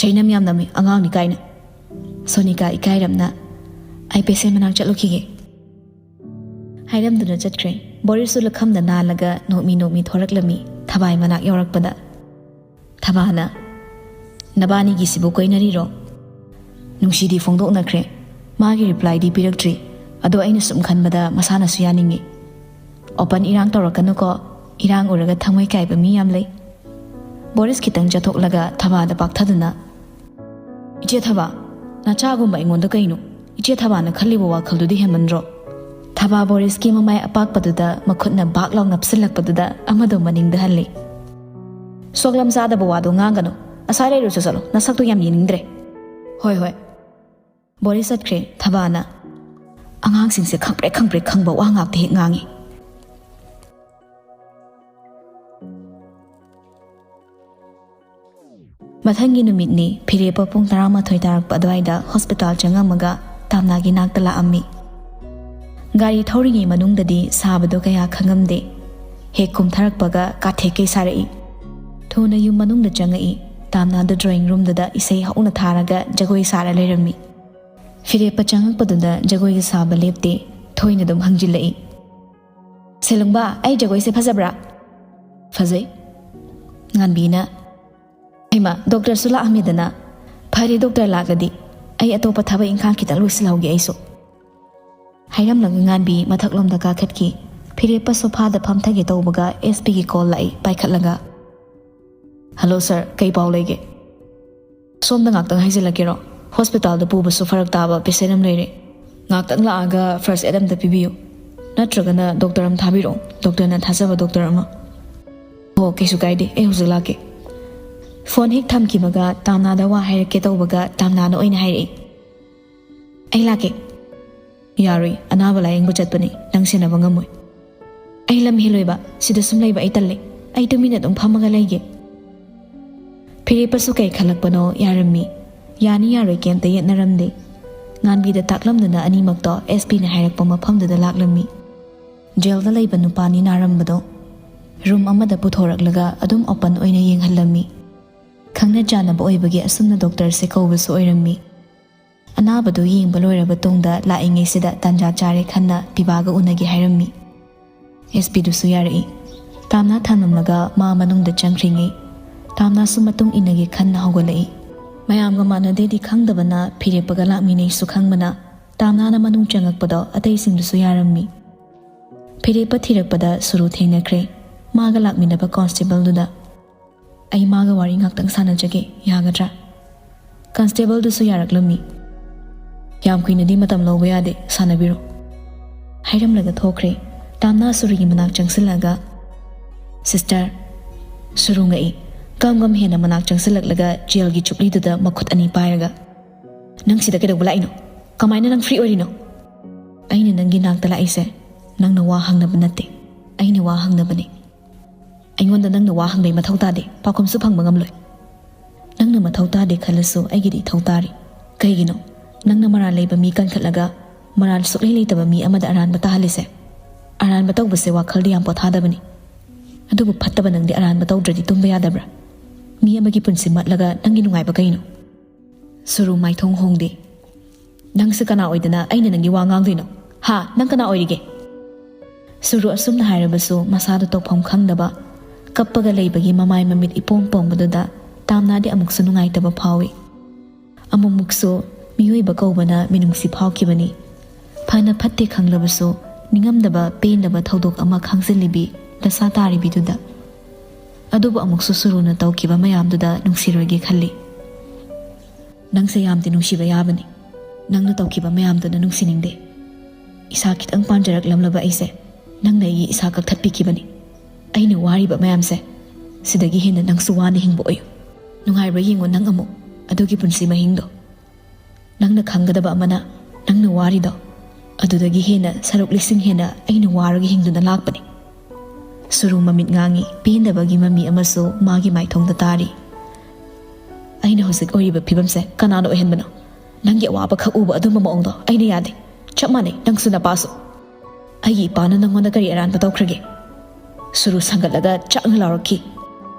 ꯆꯩꯅꯝ ꯌꯥꯝ ꯅꯝꯃꯤ, ꯑꯉꯥꯡꯅꯤ ꯀꯥꯏꯅ꯫ ꯁꯣꯅꯤꯀꯥ ꯏꯀꯥꯏꯔꯞꯅ, "ꯑꯩ ꯄꯦꯁꯦꯟ ꯃꯅꯥꯛ ꯆꯠꯂꯨꯈꯤꯒꯦ" ꯍꯥꯏꯔꯝꯗꯨꯅ ꯆꯠꯈ꯭ꯔꯦ꯫ ꯕꯣꯔꯤꯁꯁꯨ ꯂꯨꯈꯝꯗ ꯅꯥꯜꯂꯒ ꯅꯣꯛꯃꯤ ꯅꯣꯛꯃꯤ ꯊꯣꯔꯛꯂꯝꯃꯤ꯫ ꯊꯕꯥꯏ ꯃꯅꯥꯛ ꯌꯧꯔꯛꯄꯗ ꯊꯕꯥꯅ, "ꯅꯕꯥꯅꯤꯒꯤꯁꯤꯕꯨ ꯀꯣꯏꯅꯔꯤꯔꯣ?" ꯅꯨꯡꯁꯤꯗꯤ ꯐꯣꯡꯗꯣꯛꯅꯈ꯭ꯔꯦ꯫ ꯃꯥꯒꯤ ꯔꯤꯄ꯭ꯂꯥꯏꯗꯤ ꯄꯤꯔꯛꯇ꯭ꯔꯤ꯫ ꯑꯗꯣ ꯑꯩꯅ ꯁꯨꯝ ꯈꯟꯕꯗ ꯃꯁꯥꯅꯁꯨ ꯌꯥꯅꯤꯡꯉꯤ꯫ "ꯑꯣꯄꯟ ꯏꯔꯥꯡ ꯇꯧꯔꯛꯀꯅꯨꯀꯣ, ꯏꯔꯥꯡ ꯎꯔꯒ ꯊꯃꯣꯏ ꯀꯥꯏꯕ ꯃꯤ ꯌꯥꯝ ꯂꯩ"꯫ ꯕꯣꯔꯤꯁ ꯈꯤꯇꯪ ꯆꯠꯊꯣꯛꯂꯒ ꯊꯕꯥꯗ ꯄꯥꯛꯊꯗꯨꯅ, "ꯏꯆꯦ ꯊꯕꯥ, ꯅꯆꯥꯒꯨꯝꯕ ꯑꯩꯉꯣꯟꯗ ꯀꯩꯅꯣ? ꯏꯆꯦ ꯊꯕꯥꯅ ꯈꯜꯂꯤꯕ ꯋꯥꯈꯜꯗꯨꯗꯤ ꯍꯦꯟꯃꯟꯗ꯭ꯔꯣ?" ꯊꯕꯥ ꯕꯣꯔꯤꯁꯀꯤ ꯃꯃꯥꯏ ꯑꯄꯥꯛꯄꯗꯨꯗ ꯃꯈꯨꯠꯅ ꯕꯥꯛ ꯂꯥꯎ ꯅꯞꯁꯤꯜꯂꯛꯄꯗꯨꯗ ꯑꯃꯗꯣ ꯃꯅꯤꯡꯗ ꯍꯜꯂꯤ꯫ "ꯁꯣꯛꯂꯝ ꯆꯥꯗꯕ ꯋꯥꯗꯣ ꯉꯥꯡꯒꯅꯨ꯫ ꯑꯁꯥꯏ ꯂꯩꯔꯨꯆꯣ ꯆꯠꯂꯣ, ꯅꯁꯛꯇꯣ ꯌꯥꯝ ꯌꯦꯡꯅꯤꯡꯗ꯭ꯔꯦ"꯫ "ꯍꯣꯏ, ꯍꯣꯏ"꯫ ꯕꯣꯔꯤꯁ ꯆꯠꯈ꯭ꯔꯦ꯫ ꯊꯕꯥꯅ, "ꯑꯉꯥꯡꯁꯤꯡꯁꯦ ꯈꯪꯄ꯭ꯔꯦꯛ ꯈꯪꯄ꯭ꯔꯦꯛ ꯈꯪꯕ ꯋꯥ ꯉꯥꯛꯇ ꯍꯦꯛ ꯉꯥꯡꯉꯤ"꯫ ꯃꯊꯪꯒꯤ ꯅꯨꯃꯤꯠꯅꯤ꯫ ꯐꯤꯔꯦꯞꯄ ꯄꯨꯡ ꯇꯔꯥꯃꯥꯊꯣꯏ ꯇꯥꯔꯛꯄ ꯑꯗꯨꯋꯥꯏꯗ ꯍꯣꯁꯄꯤꯇꯥꯜ ꯆꯪꯉꯝꯃꯒ ꯇꯥꯝꯅꯥꯒꯤ ꯅꯥꯛꯇ ꯂꯥꯛꯑꯝꯃꯤ꯫ ꯒꯥꯔꯤ ꯊꯧꯔꯤꯉꯩ ꯃꯅꯨꯡꯗꯗꯤ ꯁꯥꯕꯗꯣ ꯀꯌꯥ ꯈꯪꯉꯝꯗꯦ꯫ ꯍꯦꯛ ꯀꯨꯝꯊꯔꯛꯄꯒ ꯀꯥꯊꯦꯛꯀꯩ ꯁꯥꯔꯛꯏ꯫ ꯊꯨꯅ ꯌꯨꯝ ꯃꯅꯨꯡꯗ ꯆꯪꯉꯛꯏ꯫ ꯇꯥꯝꯅꯥꯗꯣ ꯗ꯭ꯔꯣꯌꯤꯡ ꯔꯨꯝꯗꯨꯗ ꯏꯁꯩ ꯍꯧꯅ ꯊꯥꯔꯒ ꯖꯒꯣꯏ ꯁꯥꯔ ꯂꯩꯔꯝꯃꯤ꯫ ꯐꯤꯔꯦꯞꯄ ꯆꯪꯉꯛꯄꯗꯨꯗ ꯖꯒꯣꯏꯒ ꯁꯥꯕ ꯂꯦꯞꯇꯦ꯫ ꯊꯣꯏꯅ ꯑꯗꯨꯝ ꯍꯪꯖꯤꯜꯂꯛꯏ, "ꯁꯦꯂꯨꯡꯕ, ꯑꯩ ꯖꯒꯣꯏꯁꯦ ꯐꯖꯕ꯭ꯔꯥ?" "ꯐꯖꯩ"꯫ ꯉꯥꯟꯕꯤꯅ, "ꯍꯩꯃꯥ, ꯗꯣꯛꯇꯔꯁꯨ ꯂꯥꯛꯑꯝꯃꯦꯗꯅ꯫ ꯐꯔꯦ, ꯗꯣꯛꯇꯔ ꯂꯥꯛꯂꯗꯤ꯫ ꯑꯩ ꯑꯇꯣꯞꯄ ꯊꯕꯛ ꯏꯪꯈꯥꯡ ꯈꯤꯇꯪ ꯂꯣꯏꯁꯤꯜꯍꯧꯒꯦ ꯑꯩꯁꯨ"꯫ ꯍꯥꯏꯔꯝꯂꯒ ꯉꯥꯟꯕꯤ ꯃꯊꯛꯂꯣꯝꯗ ꯀꯥꯈꯠꯈꯤ꯫ ꯐꯤꯔꯦꯞꯄ ꯁꯣꯐꯥꯗ ꯐꯝꯊꯒꯦ ꯇꯧꯕꯒ ꯑꯦꯁ ꯄꯤꯒꯤ ꯀꯣꯜ ꯂꯥꯛꯏ꯫ ꯄꯥꯏꯈꯠꯂꯒ, "ꯍꯜꯂꯣ ꯁꯥꯔ, ꯀꯩ ꯄꯥꯎ ꯂꯩꯒꯦ?" "ꯁꯣꯝꯗ ꯉꯥꯛꯇꯪ ꯍꯥꯏꯖꯤꯜꯂꯛꯀꯦꯔꯣ? ꯍꯣꯁꯄꯤꯇꯥꯜꯗ ꯄꯨꯕꯁꯨ ꯐꯔꯛ ꯇꯥꯕ ꯄꯦꯁꯦꯟ ꯑꯃ ꯂꯩꯔꯦ꯫ ꯉꯥꯛꯇꯪ ꯂꯥꯛꯑꯒ ꯐꯥꯔꯁ ꯑꯦꯗ ꯑꯝꯇ ꯄꯤꯕꯤꯌꯨ꯫ ꯅꯠꯇ꯭ꯔꯒꯅ ꯗꯣꯛꯇꯔ ꯑꯃ ꯊꯥꯕꯤꯔꯛꯑꯣ, ꯗꯣꯛꯇꯔꯅ ꯊꯥꯖꯕ ꯗꯣꯛꯇꯔ ꯑꯃ"꯫ "ꯍꯣ, ꯀꯩꯁꯨ ꯀꯥꯏꯗꯦ, ꯑꯩ ꯍꯧꯖꯤꯛ ꯂꯥꯛꯀꯦ"꯫ ꯐꯣꯟ ꯍꯦꯛ ꯊꯝꯈꯤꯕꯒ ꯇꯥꯝꯅꯥꯗ ꯋꯥ ꯍꯥꯏꯔꯛꯀꯦ ꯇꯧꯕꯒ ꯇꯥꯝꯅꯥꯅ ꯑꯣꯏꯅ ꯍꯥꯏꯔꯛꯏ, "ꯑꯩ ꯂꯥꯛꯀꯦ"꯫ "ꯌꯥꯔꯣꯏ, ꯑꯅꯥꯕ ꯂꯥꯌꯦꯡꯕ ꯆꯠꯄꯅꯤ, ꯅꯪ ꯁꯦꯟꯅꯕ ꯉꯝꯃꯣꯏ"꯫ "ꯑꯩ ꯂꯝ ꯍꯦꯜꯂꯣꯏꯕ, ꯁꯤꯗ ꯁꯨꯝ ꯂꯩꯕ ꯑꯩ ꯇꯜꯂꯦ꯫ ꯑꯩ ꯇꯨꯃꯤꯟꯅ ꯑꯗꯨꯝ ꯐꯝꯃꯒ ꯂꯩꯒꯦ"꯫ ꯐꯤꯔꯦꯞꯄꯁꯨ ꯀꯩ ꯈꯜꯂꯛꯄꯅꯣ ꯌꯥꯔꯝꯃꯤ꯫ ꯌꯥꯅꯤ ꯌꯥꯔꯣꯏ ꯀꯩꯝꯇ ꯌꯦꯠꯅꯔꯝꯗꯦ꯫ ꯉꯥꯟꯕꯤꯗ ꯇꯥꯛꯂꯝꯗꯨꯅ ꯑꯅꯤꯃꯛꯇꯣ ꯑꯦꯁ ꯄꯤꯅ ꯍꯥꯏꯔꯛꯄ ꯃꯐꯝꯗꯨꯗ ꯂꯥꯛꯂꯝꯃꯤ꯫ ꯖꯦꯜꯗ ꯂꯩꯕ ꯅꯨꯄꯥꯅꯤ ꯅꯥꯔꯝꯕꯗꯣ꯫ ꯔꯨꯝ ꯑꯃꯗ ꯄꯨꯊꯣꯔꯛꯂꯒ ꯑꯗꯨꯝ ꯑꯣꯄꯟ ꯑꯣꯏꯅ ꯌꯦꯡꯍꯜꯂꯝꯃꯤ꯫ ꯈꯪꯅ ꯆꯥꯟꯅꯕ ꯑꯣꯏꯕꯒꯤ ꯑꯁꯨꯝꯅ ꯗꯣꯛꯇꯔꯁꯦ ꯀꯧꯕꯁꯨ ꯑꯣꯏꯔꯝꯃꯤ꯫ ꯑꯅꯥꯕꯗꯨ ꯌꯦꯡꯕ ꯂꯣꯏꯔꯕ ꯇꯨꯡꯗ ꯂꯥꯛꯏꯉꯩꯁꯤꯗ ꯇꯥꯟꯖꯥ ꯆꯥꯔꯦ ꯈꯟꯅ ꯄꯤꯕꯥꯒ ꯎꯅꯒꯦ ꯍꯥꯏꯔꯝꯃꯤ꯫ ꯑꯦꯁ ꯄꯤꯗꯨꯁꯨ ꯌꯥꯔꯛꯏ꯫ ꯇꯥꯝꯅꯥ ꯊꯝꯂꯝꯂꯒ ꯃꯥ ꯃꯅꯨꯡꯗ ꯆꯪꯈ꯭ꯔꯤꯉꯩ ꯇꯥꯝꯅꯥꯁꯨ ꯃꯇꯨꯡ ꯏꯟꯅꯒꯦ ꯈꯟꯅ ꯍꯧꯒꯠꯂꯛꯏ꯫ ꯃꯌꯥꯝꯒ ꯃꯥꯟꯅꯗꯦꯗꯤ ꯈꯪꯗꯕꯅ ꯐꯤꯔꯦꯞꯄꯒ ꯂꯥꯛꯃꯤꯟꯅꯩꯁꯨ ꯈꯪꯕꯅ ꯇꯥꯝꯅꯥꯅ ꯃꯅꯨꯡ ꯆꯪꯉꯛꯄꯗꯣ ꯑꯇꯩꯁꯤꯡꯗꯨꯁꯨ ꯌꯥꯔꯝꯃꯤ꯫ ꯐꯤꯔꯦꯞꯄ ꯊꯤꯔꯛꯄꯗ ꯁꯨꯔꯨ ꯊꯦꯡꯅꯈ꯭ꯔꯦ꯫ ꯃꯥꯒ ꯂꯥꯛꯃꯤꯟꯅꯕ ꯀꯣꯟꯁꯇꯦꯕꯜꯗꯨꯗ꯫ "ꯑꯩ ꯃꯥꯒ ꯋꯥꯔꯤ ꯉꯥꯛꯇꯪ ꯁꯥꯟꯅꯖꯒꯦ, ꯌꯥꯒꯗ꯭ꯔꯥ?" ꯀꯟꯁꯇꯦꯕꯜꯗꯨꯁꯨ ꯌꯥꯔꯛꯂꯝꯃꯤ꯫ "ꯌꯥꯝ ꯀꯨꯏꯅꯗꯤ ꯃꯇꯝ ꯂꯧꯕ ꯌꯥꯗꯦ, ꯁꯥꯟꯅꯕꯤꯔꯣ," ꯍꯥꯏꯔꯝꯂꯒ ꯊꯣꯛꯈ꯭ꯔꯦ꯫ ꯇꯥꯝꯅꯥ ꯁꯨꯔꯨꯒꯤ ꯃꯅꯥꯛ ꯆꯪꯁꯤꯜꯂꯒ, "ꯁꯤꯁꯇꯔ," ꯁꯨꯔꯨ ꯉꯛꯏ꯫ ꯀꯝ ꯀꯝ ꯍꯦꯟꯅ ꯃꯅꯥꯛ ꯆꯪꯁꯤꯜꯂꯛꯂꯒ ꯖꯦꯜꯒꯤ ꯆꯨꯞꯂꯤꯗꯨꯗ ꯃꯈꯨꯠ ꯑꯅꯤ ꯄꯥꯏꯔꯒ, "ꯅꯪ ꯁꯤꯗ ꯀꯩꯗꯧꯕ ꯂꯥꯛꯏꯅꯣ? ꯀꯃꯥꯏꯅ ꯅꯪ ꯐ꯭ꯔꯤ ꯑꯣꯏꯔꯤꯅꯣ?" "ꯑꯩꯅ ꯅꯪꯒꯤ ꯅꯥꯛꯇ ꯂꯥꯛꯏꯁꯦ ꯅꯪꯅ ꯋꯥ ꯍꯪꯅꯕ ꯅꯠꯇꯦ, ꯑꯩꯅ ꯋꯥ ꯍꯪꯅꯕꯅꯦ꯫ ꯑꯩꯉꯣꯟꯗ ꯅꯪꯅ ꯋꯥ ꯍꯪꯕꯩ ꯃꯊꯧ ꯇꯥꯗꯦ, ꯄꯥꯎꯈꯨꯝꯁꯨ ꯐꯪꯕ ꯉꯝꯂꯣꯏ꯫ ꯅꯪꯅ ꯃꯊꯧ ꯇꯥꯗꯦ ꯈꯜꯂꯁꯨ ꯑꯩꯒꯤꯗꯤ ꯏꯊꯧ ꯇꯥꯔꯤ꯫ ꯀꯩꯒꯤꯅꯣ ꯅꯪꯅ ꯃꯔꯥꯜ ꯂꯩꯕ ꯃꯤ ꯀꯟꯈꯠꯂꯒ ꯃꯔꯥꯜ ꯁꯨꯛꯂꯩ ꯂꯩꯇꯕ ꯃꯤ ꯑꯃꯗ ꯑꯔꯥꯟꯕ ꯇꯥꯍꯜꯂꯤꯁꯦ? ꯑꯔꯥꯟꯕ ꯇꯧꯕꯁꯦ ꯋꯥꯈꯜꯗꯤ ꯌꯥꯝ ꯄꯣꯊꯥꯗꯕꯅꯤ꯫ ꯑꯗꯨꯕꯨ ꯐꯠꯇꯕ ꯅꯪꯗꯤ ꯑꯔꯥꯟꯕ ꯇꯧꯗ꯭ꯔꯗꯤ ꯇꯨꯝꯕ ꯌꯥꯗꯕ꯭ꯔꯥ? ꯃꯤ ꯑꯃꯒꯤ ꯄꯨꯟꯁꯤ ꯃꯠꯂꯒ ꯅꯪꯒꯤ ꯅꯨꯡꯉꯥꯏꯕ ꯀꯩꯅꯣ?" ꯁꯨꯔꯨ ꯃꯥꯏꯊꯣꯡ ꯍꯣꯡꯗꯦ꯫ "ꯅꯪꯁꯦ ꯀꯅꯥ ꯑꯣꯏꯗꯅ ꯑꯩꯅ ꯅꯪꯒꯤ ꯋꯥ ꯉꯥꯡꯗꯣꯏꯅꯣ? ꯍꯥ? ꯅꯪ ꯀꯅꯥ ꯑꯣꯏꯔꯤꯒꯦ?" ꯁꯨꯔꯨ ꯑꯁꯨꯝꯅ ꯍꯥꯏꯔꯕꯁꯨ ꯃꯁꯥꯗ ꯇꯧꯐꯝ ꯈꯪꯗꯕ, ꯀꯞꯄꯒ ꯂꯩꯕꯒꯤ ꯃꯃꯥꯏ ꯃꯃꯤꯠ ꯏꯄꯣꯝ ꯄꯣꯝꯕꯗꯨꯗ ꯇꯥꯝꯅꯥꯗꯤ ꯑꯃꯨꯛꯁꯨ ꯅꯨꯡꯉꯥꯏꯇꯕ ꯐꯥꯎꯏ꯫ ꯑꯃꯨꯛꯃꯨꯛꯁꯨ ꯃꯤꯑꯣꯏꯕ ꯀꯧꯕꯅ ꯃꯤꯅꯨꯡꯁꯤ ꯐꯥꯎꯈꯤꯕꯅꯤ꯫ ꯐꯅ ꯐꯠꯇꯦ ꯈꯪꯂꯕꯁꯨ ꯅꯤꯡꯉꯝꯗꯕ ꯄꯦꯟꯗꯕ ꯊꯧꯗꯣꯛ ꯑꯃ ꯈꯥꯡꯖꯤꯜꯂꯤꯕꯤ ꯗꯁꯥ ꯇꯥꯔꯤꯕꯤꯗꯨꯗ꯫ ꯑꯗꯨꯕꯨ ꯑꯃꯨꯛꯁꯨ ꯁꯨꯔꯨꯅ ꯇꯧꯈꯤꯕ ꯃꯌꯥꯝꯗꯨꯗ ꯅꯨꯡꯁꯤꯔꯣꯏꯒꯦ ꯈꯜꯂꯤ꯫ "ꯅꯪꯁꯦ ꯌꯥꯝꯗꯤ ꯅꯨꯡꯁꯤꯕ ꯌꯥꯕꯅꯤ꯫ ꯅꯪꯅ ꯇꯧꯈꯤꯕ ꯃꯌꯥꯝꯗꯨꯅ ꯅꯨꯡꯁꯤꯅꯤꯡꯗꯦ꯫ ꯏꯁꯥ ꯈꯤꯇꯪ ꯄꯥꯟꯖꯔꯛꯂꯝꯂꯕ ꯑꯩꯁꯦ ꯅꯪꯅ ꯑꯩꯒꯤ ꯏꯁꯥ ꯀꯛꯊꯠꯄꯤꯈꯤꯕꯅꯤ꯫ ꯑꯩꯅ ꯋꯥꯔꯤꯕ ꯃꯌꯥꯝꯁꯦ, ꯁꯤꯗꯒꯤ ꯍꯦꯟꯅ ꯅꯪꯁꯨ ꯋꯥꯅ ꯍꯤꯡꯕ ꯑꯣꯏꯌꯨ꯫ ꯅꯨꯡꯉꯥꯏꯕ꯭ꯔꯥ ꯌꯦꯡꯉꯣ ꯅꯪ ꯑꯃꯨꯛ ꯑꯗꯨꯒꯤ ꯄꯨꯟꯁꯤ ꯃꯍꯤꯡꯗꯣ꯫ ꯅꯪꯅ ꯈꯪꯒꯗꯕ ꯑꯃꯅ, ꯅꯪꯅ ꯋꯥꯔꯤꯗꯣ ꯑꯗꯨꯗꯒꯤ ꯍꯦꯟꯅ ꯁꯔꯨꯛ ꯂꯤꯁꯤꯡ ꯍꯦꯟꯅ ꯑꯩꯅ ꯋꯥꯔꯒ ꯍꯤꯡꯗꯨꯅ ꯂꯥꯛꯄꯅꯤ꯫" ꯁꯨꯔꯨ ꯃꯃꯤꯠ ꯉꯥꯡꯉꯤ꯫ ꯄꯦꯟꯗꯕꯒꯤ ꯃꯃꯤ ꯑꯃꯁꯨ ꯃꯥꯒꯤ ꯃꯥꯏꯊꯣꯡꯗ ꯇꯥꯔꯤ꯫ "ꯑꯩꯅ ꯍꯧꯖꯤꯛ ꯑꯣꯏꯔꯤꯕ ꯐꯤꯕꯝꯁꯦ ꯀꯅꯥꯅ ꯑꯣꯏꯍꯟꯕꯅꯣ? ꯅꯪꯒꯤ ꯑꯋꯥꯕ ꯈꯛ ꯎꯕ ꯑꯗꯨꯝꯕ ꯃꯑꯣꯡꯗꯣ ꯑꯩꯅ ꯌꯥꯗꯦ꯫ ꯆꯞ ꯃꯥꯟꯅꯩ, ꯅꯪꯁꯨ ꯅꯄꯥꯁꯨ꯫ ꯑꯩꯒꯤ ꯏꯄꯥꯅ ꯅꯪꯉꯣꯟꯗ ꯀꯔꯤ ꯑꯔꯥꯟꯕ ꯇꯧꯈ꯭ꯔꯒꯦ?" ꯁꯨꯔꯨ ꯁꯪꯒꯠꯂꯒ ꯆꯥꯛꯅ ꯂꯥꯎꯔꯛꯈꯤ꯫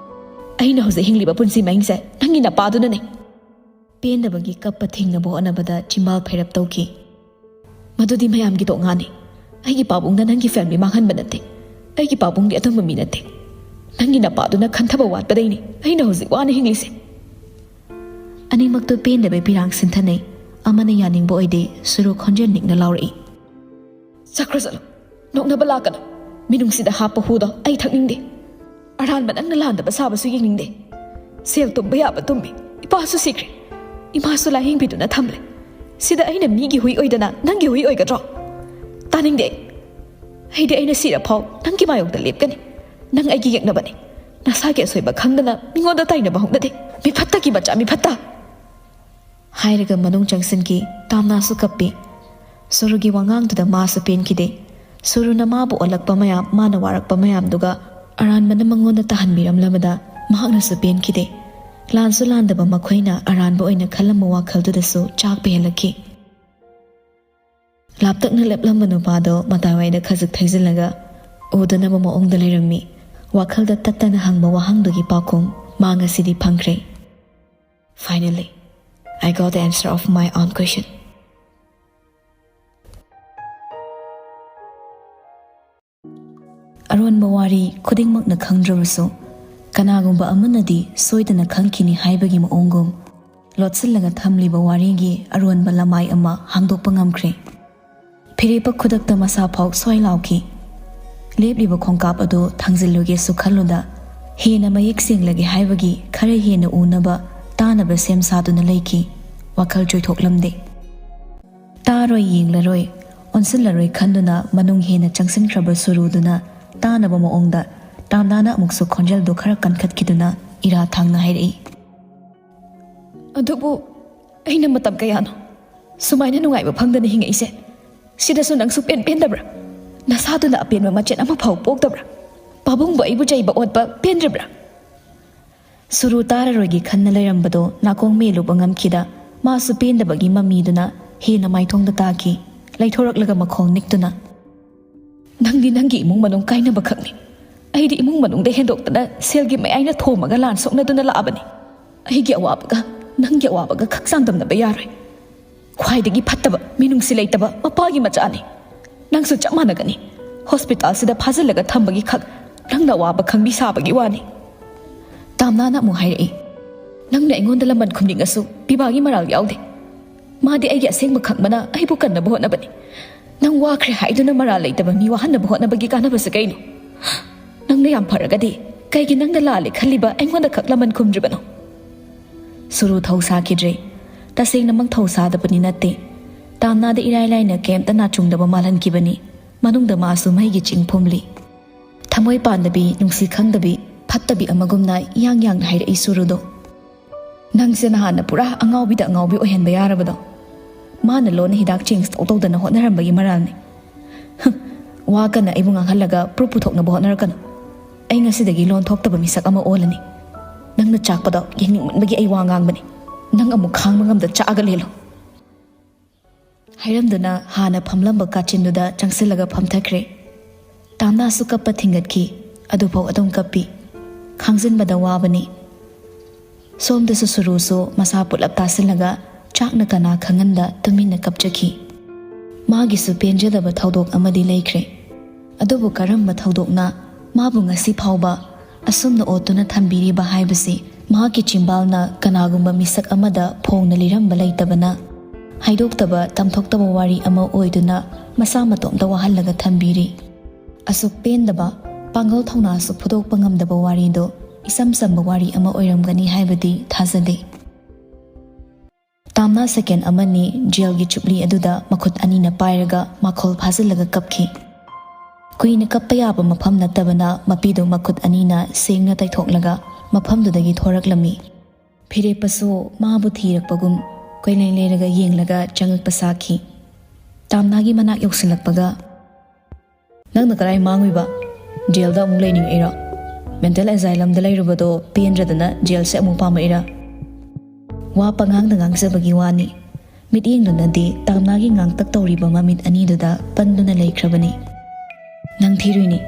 ꯑꯩꯅ ꯍꯧꯖꯤꯛ ꯍꯤꯡꯂꯤꯕ ꯄꯨꯟꯁꯤ ꯃꯍꯤꯡꯁꯦ ꯅꯪꯒꯤ ꯅꯄꯥꯗꯨꯅꯅꯦ꯫ ꯄꯦꯟꯗꯕꯒꯤ ꯀꯞꯄ ꯊꯤꯡꯅꯕ ꯍꯣꯠꯅꯕꯗ ꯆꯤꯝꯕꯥꯜ ꯐꯩꯔꯞ ꯇꯧꯈꯤ꯫ "ꯃꯗꯨꯗꯤ ꯃꯌꯥꯝꯒꯤ ꯇꯣꯉꯥꯟꯅꯤ꯫ ꯑꯩꯒꯤ ꯄꯥꯕꯨꯡꯅ ꯅꯪꯒꯤ ꯐꯦꯃꯤꯂꯤ ꯃꯥꯡꯍꯟꯕ ꯅꯠꯇꯦ꯫ ꯑꯩꯒꯤ ꯄꯥꯕꯨꯡꯗꯤ ꯑꯗꯨꯝꯕ ꯃꯤ ꯅꯠꯇꯦ꯫ ꯅꯪꯒꯤ ꯅꯄꯥꯗꯨꯅ ꯈꯟꯊꯕ ꯋꯥꯠꯄꯗꯩꯅꯤ ꯑꯩꯅ ꯍꯧꯖꯤꯛ ꯋꯥꯅ ꯍꯤꯡꯂꯤꯁꯦ꯫" ꯑꯅꯤꯃꯛꯇꯨ ꯄꯦꯟꯗꯕꯩ ꯄꯤꯔꯥꯡ ꯁꯤꯟꯊꯅꯩ꯫ ꯑꯃꯅ ꯌꯥꯅꯤꯡꯕ ꯑꯣꯏꯗꯦ꯫ ꯁꯨꯔꯨ ꯈꯣꯟꯖꯦꯜ ꯅꯤꯛꯅ ꯂꯥꯎꯔꯛꯏ꯫ "ꯆꯠꯈ꯭ꯔꯣ ꯆꯠꯂꯣ꯫ ꯅꯣꯛꯅꯕ ꯂꯥꯛꯀꯅꯨ꯫ ꯃꯤꯅꯨꯡꯁꯤꯗ ꯍꯥꯞꯄ ꯍꯨꯗꯣ ꯑꯩ ꯊꯛꯅꯤꯡꯗꯦ꯫ ꯑꯔꯥꯟꯕ ꯅꯪꯅ ꯂꯥꯟꯗꯕ ꯁꯥꯕꯁꯨ ꯌꯦꯡꯅꯤꯡꯗꯦ꯫ ꯁꯦꯜ ꯇꯨꯝꯕ ꯌꯥꯕ ꯇꯨꯝꯃꯤ꯫ ꯏꯄꯥꯁꯨ ꯁꯤꯈ꯭ꯔꯦ꯫ ꯏꯃꯥꯁꯨ ꯂꯥꯏꯌꯦꯡꯕꯤꯗꯨꯅ ꯊꯝꯂꯦ꯫ ꯁꯤꯗ ꯑꯩꯅ ꯃꯤꯒꯤ ꯍꯨꯏ ꯑꯣꯏꯗꯅ ꯅꯪꯒꯤ ꯍꯨꯏ ꯑꯣꯏꯒꯗ꯭ꯔꯣ? ꯇꯥꯅꯤꯡꯗꯦ ꯑꯩ꯫ ꯑꯩꯗꯤ ꯑꯩꯅ ꯁꯤꯔ ꯐꯥꯎ ꯅꯪꯒꯤ ꯃꯥꯌꯣꯛꯇ ꯂꯦꯞꯀꯅꯤ꯫ ꯅꯪ ꯑꯩꯒꯤ ꯌꯦꯛꯅꯕꯅꯤ꯫ ꯅꯁꯥꯒꯤ ꯑꯁꯣꯏꯕ ꯈꯪꯗꯅ ꯃꯤꯉꯣꯟꯗ ꯇꯥꯏꯅꯕ ꯍꯧꯅꯗꯦ꯫ ꯃꯤꯐꯠꯇꯒꯤ ꯃꯆꯥ ꯃꯤꯐꯠꯇ꯫" ꯍꯥꯏꯔꯒ ꯃꯅꯨꯡ ꯆꯪꯁꯤꯟꯈꯤ꯫ ꯇꯥꯝꯅꯥꯁꯨ ꯀꯞꯄꯤ꯫ ꯁꯨꯔꯨꯒꯤ ꯋꯥꯉꯥꯡꯗꯨꯗ ꯃꯥꯁꯨ ꯄꯦꯟꯈꯤꯗꯦ꯫ ꯁꯨꯔꯨꯅ ꯃꯥꯕꯨ ꯑꯣꯜꯂꯛꯄ ꯃꯌꯥꯝ, ꯃꯥꯅ ꯋꯥꯔꯛꯄ ꯃꯌꯥꯝꯗꯨꯒ ꯑꯔꯥꯟꯕꯅ ꯃꯉꯣꯟꯗ ꯇꯥꯍꯟꯕꯤꯔꯝꯂꯕꯗ ꯃꯍꯥꯛꯅꯁꯨ ꯄꯦꯟꯈꯤꯗꯦ꯫ ꯂꯥꯟꯁꯨ ꯂꯥꯟꯗꯕ ꯃꯈꯣꯏꯅ ꯑꯔꯥꯟꯕ ꯑꯣꯏꯅ ꯈꯜꯂꯝꯕ ꯋꯥꯈꯜꯗꯨꯗꯁꯨ ꯆꯥꯛꯄ ꯍꯦꯜꯂꯛꯈꯤ꯫ ꯂꯥꯞꯇꯛꯅ ꯂꯦꯞꯂꯝꯕ ꯅꯨꯄꯥꯗꯣ ꯃꯇꯥꯏꯋꯥꯏꯗ ꯈꯖꯤꯛ ꯊꯩꯖꯤꯜꯂꯒ ꯎꯗꯅꯕ ꯃꯑꯣꯡꯗ ꯂꯩꯔꯝꯃꯤ꯫ ꯋꯥꯈꯜꯗ ꯇꯠꯇꯅ ꯍꯪꯕ ꯋꯥꯍꯪꯗꯨꯒꯤ ꯄꯥꯎꯈꯨꯝ ꯃꯥ ꯉꯁꯤꯗꯤ ꯐꯪꯈ꯭ꯔꯦ꯫ "Finally, I got the answer of my own question." ꯑꯔꯣꯟꯕ ꯋꯥꯔꯤ ꯈꯨꯗꯤꯡꯃꯛꯅ ꯈꯪꯗ꯭ꯔꯕꯁꯨ, ꯀꯅꯥꯒꯨꯝꯕ ꯑꯃꯅꯗꯤ ꯁꯣꯏꯗꯅ ꯈꯪꯈꯤꯅꯤ ꯍꯥꯏꯕꯒꯤ ꯃꯑꯣꯡꯒꯨꯝ, ꯂꯣꯠꯁꯤꯜꯂꯒ ꯊꯝꯂꯤꯕ ꯋꯥꯔꯤꯒꯤ ꯑꯔꯣꯟꯕ ꯂꯃꯥꯏ ꯑꯃ ꯍꯥꯡꯗꯣꯛꯄ ꯉꯝꯈ꯭ꯔꯦ꯫ ꯐꯤꯔꯦꯞꯄ ꯈꯨꯗꯛꯇ ꯃꯁꯥ ꯐꯥꯎ ꯁ꯭ꯋꯥꯏ ꯂꯥꯎꯈꯤ꯫ ꯂꯦꯞꯂꯤꯕ ꯈꯣꯡꯀꯥꯞ ꯑꯗꯨ ꯊꯥꯡꯖꯤꯜꯂꯨꯒꯦꯁꯨ ꯈꯜꯂꯨꯗ, ꯍꯦꯟꯅ ꯃꯌꯦꯛ ꯁꯦꯡꯂꯒꯦ ꯍꯥꯏꯕꯒꯤ ꯈꯔ ꯍꯦꯟꯅ ꯎꯅꯕ, ꯇꯥꯅꯕ ꯁꯦꯝ ꯁꯥꯗꯨꯅ ꯂꯩꯈꯤ꯫ ꯋꯥꯈꯜ ꯆꯣꯏꯊꯣꯛꯂꯝꯗꯦ꯫ ꯇꯥꯔꯣꯏ, ꯌꯦꯡꯂꯔꯣꯏ, ꯑꯣꯟꯁꯤꯜꯂꯔꯣꯏ ꯈꯟꯗꯨꯅ ꯃꯅꯨꯡ ꯍꯦꯟꯅ ꯆꯪꯁꯤꯟꯈ꯭ꯔꯕ ꯁꯨꯔꯨꯗꯨꯅ ꯇꯥꯅꯕ ꯃꯑꯣꯡꯗ ꯇꯥꯝꯅꯥꯅ ꯑꯃꯨꯛꯁꯨ ꯈꯣꯟꯖꯦꯜꯗꯨ ꯈꯔ ꯀꯟꯈꯠꯈꯤꯗꯨꯅ ꯏꯔꯥ ꯊꯥꯡꯅ ꯍꯥꯏꯔꯛꯏ꯫ "ꯑꯗꯨꯕꯨ ꯑꯩꯅ ꯃꯇꯝ ꯀꯌꯥꯅꯣ ꯁꯨꯃꯥꯏꯅ ꯅꯨꯡꯉꯥꯏꯕ ꯐꯪꯗꯅ ꯍꯤꯡꯉꯛꯏꯁꯦ? ꯁꯤꯗꯁꯨ ꯅꯪ ꯁꯨꯛꯄꯦꯟ ꯄꯦꯟꯗꯕ꯭ꯔꯥ? ꯅꯁꯥꯗꯨꯅ ꯑꯄꯦꯟꯕ ꯃꯆꯦꯠ ꯑꯃꯐꯥꯎ ꯄꯣꯛꯇꯕ꯭ꯔꯥ? ꯄꯥꯕꯨꯡꯕꯨ ꯑꯩꯕꯨ ꯆꯩꯕ ꯑꯣꯠꯄ ꯄꯦꯟꯗ꯭ꯔꯤꯕ꯭ꯔꯥ?" ꯁꯨꯔꯨ ꯇꯥꯔꯔꯣꯏꯒꯦ ꯈꯟꯅ ꯂꯩꯔꯝꯕꯗꯣ ꯅꯥꯀꯣꯡ ꯃꯦꯜꯂꯨꯕ ꯉꯝꯈꯤꯗ, ꯃꯥꯁꯨ ꯄꯦꯟꯗꯕꯒꯤ ꯃꯃꯤꯗꯨꯅ ꯍꯦꯟꯅ ꯃꯥꯏꯊꯣꯡꯗ ꯇꯥꯈꯤ꯫ ꯂꯩꯊꯣꯔꯛꯂꯒ ꯃꯈꯣꯡ ꯅꯤꯛꯇꯨꯅ, "ꯅꯪꯗꯤ ꯅꯪꯒꯤ ꯏꯃꯨꯡ ꯃꯅꯨꯡ ꯀꯥꯏꯅꯕ ꯈꯛꯅꯤ꯫ ꯑꯩꯗꯤ ꯏꯃꯨꯡ ꯃꯅꯨꯡꯗ ꯍꯦꯟꯗꯣꯛꯇꯅ ꯁꯦꯜꯒꯤ ꯃꯌꯥꯏꯅ ꯊꯣꯝꯃꯒ ꯂꯥꯟ ꯁꯣꯛꯅꯗꯨꯅ ꯂꯥꯛꯑꯕꯅꯤ꯫ ꯑꯩꯒꯤ ꯑꯋꯥꯕꯒ ꯅꯪꯒꯤ ꯑꯋꯥꯕꯒ ꯈꯛ ꯆꯥꯡꯗꯝꯅꯕ ꯌꯥꯔꯣꯏ꯫ ꯈ꯭ꯋꯥꯏꯗꯒꯤ ꯐꯠꯇꯕ, ꯃꯤꯅꯨꯡꯁꯤ ꯂꯩꯇꯕ ꯃꯄꯥꯒꯤ ꯃꯆꯥꯅꯤ꯫ ꯅꯪꯁꯨ ꯆꯞ ꯃꯥꯟꯅꯒꯅꯤ꯫ ꯍꯣꯁꯄꯤꯇꯥꯜꯁꯤꯗ ꯐꯥꯖꯤꯜꯂꯒ ꯊꯝꯕꯒꯤ ꯈꯛ ꯅꯪꯅ ꯑꯋꯥꯕ ꯈꯪꯕꯤ ꯁꯥꯕꯒꯤ ꯋꯥꯅꯤ꯫ ꯇꯥꯝꯅꯥꯅ ꯑꯃꯨꯛ ꯍꯥꯏꯔꯛꯏ, "ꯅꯪꯅ ꯑꯩꯉꯣꯟꯗ ꯂꯃꯟ ꯈꯨꯝꯅꯤꯡꯉꯁꯨ ꯄꯤꯕꯥꯒꯤ ꯃꯔꯥꯜ ꯌꯥꯎꯗꯦ꯫ ꯃꯥꯗꯤ ꯑꯩꯒꯤ ꯑꯁꯦꯡꯕ ꯈꯪꯕꯅ ꯑꯩꯕꯨ ꯀꯟꯅꯕ ꯍꯣꯠꯅꯕꯅꯤ꯫ ꯅꯪ ꯋꯥꯈ꯭ꯔꯦ ꯍꯥꯏꯗꯨꯅ ꯃꯔꯥꯜ ꯂꯩꯇꯕ ꯃꯤ ꯋꯥꯍꯟꯅꯕ ꯍꯣꯠꯅꯕꯒꯤ ꯀꯥꯟꯅꯕꯁꯦ ꯀꯩꯅꯣ? ꯅꯪꯅ ꯌꯥꯝ ꯐꯔꯒꯗꯤ ꯀꯩꯒꯤ ꯅꯪꯅ ꯂꯥꯜꯂꯦ ꯈꯜꯂꯤꯕ ꯑꯩꯉꯣꯟꯗ ꯈꯛ ꯂꯃꯟ ꯈꯨꯝꯗ꯭ꯔꯤꯕꯅꯣ?" ꯁꯨꯔꯨ ꯊꯧ ꯁꯥꯈꯤꯗ꯭ꯔꯦ꯫ ꯇꯁꯦꯡꯅꯃꯛ ꯊꯧ ꯁꯥꯗꯕꯅꯤ ꯅꯠꯇꯦ꯫ ꯇꯥꯝꯅꯥꯗ ꯏꯔꯥꯏ ꯂꯥꯏꯅ ꯀꯩꯝꯇ ꯅꯥꯆꯨꯡꯗꯕ ꯃꯥꯜꯍꯟꯈꯤꯕꯅꯤ꯫ ꯃꯅꯨꯡꯗ ꯃꯥꯁꯨ ꯃꯩꯒꯤ ꯆꯤꯡ ꯐꯨꯝꯂꯤ꯫ ꯊꯃꯣꯏ ꯄꯥꯟꯗꯕꯤ, ꯅꯨꯡꯁꯤ ꯈꯪꯗꯕꯤ, ꯐꯠꯇꯕꯤ ꯑꯃꯒꯨꯝꯅ ꯏꯌꯥꯡ ꯌꯥꯡꯅ ꯍꯥꯏꯔꯛꯏ ꯁꯨꯔꯨꯗꯣ꯫ "ꯅꯪꯁꯦ ꯅꯍꯥꯟꯅ ꯄꯨꯔꯥ ꯑꯉꯥꯎꯕꯤꯗ ꯑꯉꯥꯎꯕꯤ ꯑꯣꯏꯍꯟꯕ ꯌꯥꯔꯕꯗꯣ꯫ ꯃꯥꯅ ꯂꯣꯟꯅ ꯍꯤꯗꯥꯛ ꯆꯦꯟꯖ ꯇꯧ ꯇꯧꯗꯅ ꯍꯣꯠꯅꯔꯝꯕꯒꯤ ꯃꯔꯥꯜꯅꯤ꯫ ꯍꯝ, ꯋꯥ ꯀꯟꯅ ꯑꯩꯕꯨ ꯉꯥꯡꯍꯜꯂꯒ ꯄ꯭ꯔꯨꯞ ꯄꯨꯊꯣꯛꯅꯕ ꯍꯣꯠꯅꯔꯛꯀꯅꯨ꯫ ꯑꯩ ꯉꯁꯤꯗꯒꯤ ꯂꯣꯟ ꯊꯣꯛꯇꯕ ꯃꯤꯁꯛ ꯑꯃ ꯑꯣꯜꯂꯅꯤ꯫ ꯅꯪꯅ ꯆꯥꯛꯄꯗꯣ ꯌꯦꯡꯅꯤꯡꯃꯟꯕꯒꯤ ꯑꯩ ꯋꯥ ꯉꯥꯡꯕꯅꯤ꯫ ꯅꯪ ꯑꯃꯨꯛ ꯈꯥꯡꯕ ꯉꯝꯗ ꯆꯥꯛꯑꯒ ꯂꯦꯜꯂꯣ꯫" ꯍꯥꯏꯔꯝꯗꯨꯅ ꯍꯥꯟꯅ ꯐꯝꯂꯝꯕ ꯀꯥꯆꯤꯟꯗꯨꯗ ꯆꯪꯁꯤꯜꯂꯒ ꯐꯝꯊꯈ꯭ꯔꯦ꯫ ꯇꯥꯝꯅꯥꯁꯨ ꯀꯞꯄ ꯊꯤꯡꯒꯠꯈꯤ꯫ ꯑꯗꯨꯐꯥꯎ ꯑꯗꯨꯝ ꯀꯞꯄꯤ꯫ ꯈꯥꯡꯖꯤꯟꯕꯗ ꯋꯥꯕꯅꯤ꯫ ꯁꯣꯝꯗꯁꯨ ꯁꯨꯔꯨꯁꯨ ꯃꯁꯥ ꯄꯨꯂꯞ ꯇꯥꯁꯤꯜꯂꯒ ꯆꯥꯛꯅ ꯀꯅꯥ ꯈꯪꯍꯟꯗ ꯇꯨꯃꯤꯟꯅ ꯀꯞꯆꯈꯤ꯫ ꯃꯥꯒꯤꯁꯨ ꯄꯦꯟꯖꯗꯕ ꯊꯧꯗꯣꯛ ꯑꯃꯗꯤ ꯂꯩꯈ꯭ꯔꯦ꯫ ꯑꯗꯨꯕꯨ ꯀꯔꯝꯕ ꯊꯧꯗꯣꯛꯅ ꯃꯥꯕꯨ ꯉꯁꯤ ꯐꯥꯎꯕ ꯑꯁꯨꯝꯅ ꯑꯣꯠꯇꯨꯅ ꯊꯝꯕꯤꯔꯤꯕ ꯍꯥꯏꯕꯁꯤ ꯃꯍꯥꯛꯀꯤ ꯆꯤꯝꯕꯥꯜꯅ ꯀꯅꯥꯒꯨꯝꯕ ꯃꯤꯁꯛ ꯑꯃꯗ ꯐꯣꯡꯅ ꯂꯤꯔꯝꯕ ꯂꯩꯇꯕꯅ ꯍꯥꯏꯗꯣꯛꯇꯕ, ꯇꯝꯊꯣꯛꯇꯕ ꯋꯥꯔꯤ ꯑꯃ ꯑꯣꯏꯗꯨꯅ ꯃꯁꯥ ꯃꯇꯣꯝꯇ ꯋꯥꯍꯜꯂꯒ ꯊꯝꯕꯤꯔꯤ꯫ ꯑꯁꯨꯛ ꯄꯦꯟꯗꯕ, ꯄꯥꯡꯒꯜ ꯊꯧꯅꯥꯁꯨ ꯐꯨꯗꯣꯛꯄ ꯉꯝꯗꯕ ꯋꯥꯔꯤꯗꯨ ꯏꯆꯝ ꯆꯝꯕ ꯋꯥꯔꯤ ꯑꯃ ꯑꯣꯏꯔꯝꯒꯅꯤ ꯍꯥꯏꯕꯗꯤ ꯊꯥꯖꯗꯦ꯫ ꯇꯥꯝꯅꯥ ꯁꯦꯀꯦꯟ ꯑꯃꯅꯤ ꯖꯦꯜꯒꯤ ꯆꯨꯞꯂꯤ ꯑꯗꯨꯗ ꯃꯈꯨꯠ ꯑꯅꯤꯅ ꯄꯥꯏꯔꯒ ꯃꯈꯣꯜ ꯐꯥꯖꯤꯜꯂꯒ ꯀꯞꯈꯤ꯫ ꯀꯨꯏꯅ ꯀꯞꯄ ꯌꯥꯕ ꯃꯐꯝ ꯅꯠꯇꯕꯅ ꯃꯄꯤꯗꯨ ꯃꯈꯨꯠ ꯑꯅꯤꯅ ꯁꯦꯡꯅ ꯇꯩꯊꯣꯛꯂꯒ ꯃꯐꯝꯗꯨꯗꯒꯤ ꯊꯣꯔꯛꯂꯝꯃꯤ꯫ ꯐꯤꯔꯦꯞꯄꯁꯨ ꯃꯥꯕꯨ ꯊꯤꯔꯛꯄꯒꯨꯝ ꯀꯣꯏꯂꯩ ꯂꯩꯔꯒ ꯌꯦꯡꯂꯒ ꯆꯪꯂꯛꯄ ꯁꯥꯈꯤ꯫ ꯇꯥꯝꯅꯥꯒꯤ ꯃꯅꯥꯛ ꯌꯧꯁꯤꯜꯂꯛꯄꯒ, "ꯅꯪꯅ ꯀꯗꯥꯏ ꯃꯥꯡꯉꯨꯏꯕ? ꯖꯦꯜꯗ ꯑꯃꯨꯛ ꯂꯩꯅꯤꯡꯉꯛꯏꯔꯣ? ꯃꯦꯟꯇꯦꯜ ꯑꯦꯖꯥꯏꯂꯝꯗ ꯂꯩꯔꯨꯕꯗꯣ ꯄꯦꯟꯗ꯭ꯔꯗꯅ ꯖꯦꯜꯁꯦ ꯑꯃꯨꯛ ꯄꯥꯝꯃꯛꯏꯔꯥ?" ꯋꯥ ꯄꯉꯥꯡꯗ ꯉꯥꯡꯖꯕꯒꯤ ꯋꯥꯅꯤ꯫ ꯃꯤꯠꯌꯦꯡꯗꯨꯅꯗꯤ ꯇꯥꯝꯅꯥꯒꯤ ꯉꯥꯡꯇꯛ ꯇꯧꯔꯤꯕ ꯃꯃꯤꯠ ꯑꯅꯤꯗꯨꯗ ꯄꯟꯗꯨꯅ ꯂꯩꯈ꯭ꯔꯕꯅꯤ꯫ "ꯅꯪ ꯊꯤꯔꯨꯏꯅꯤ?"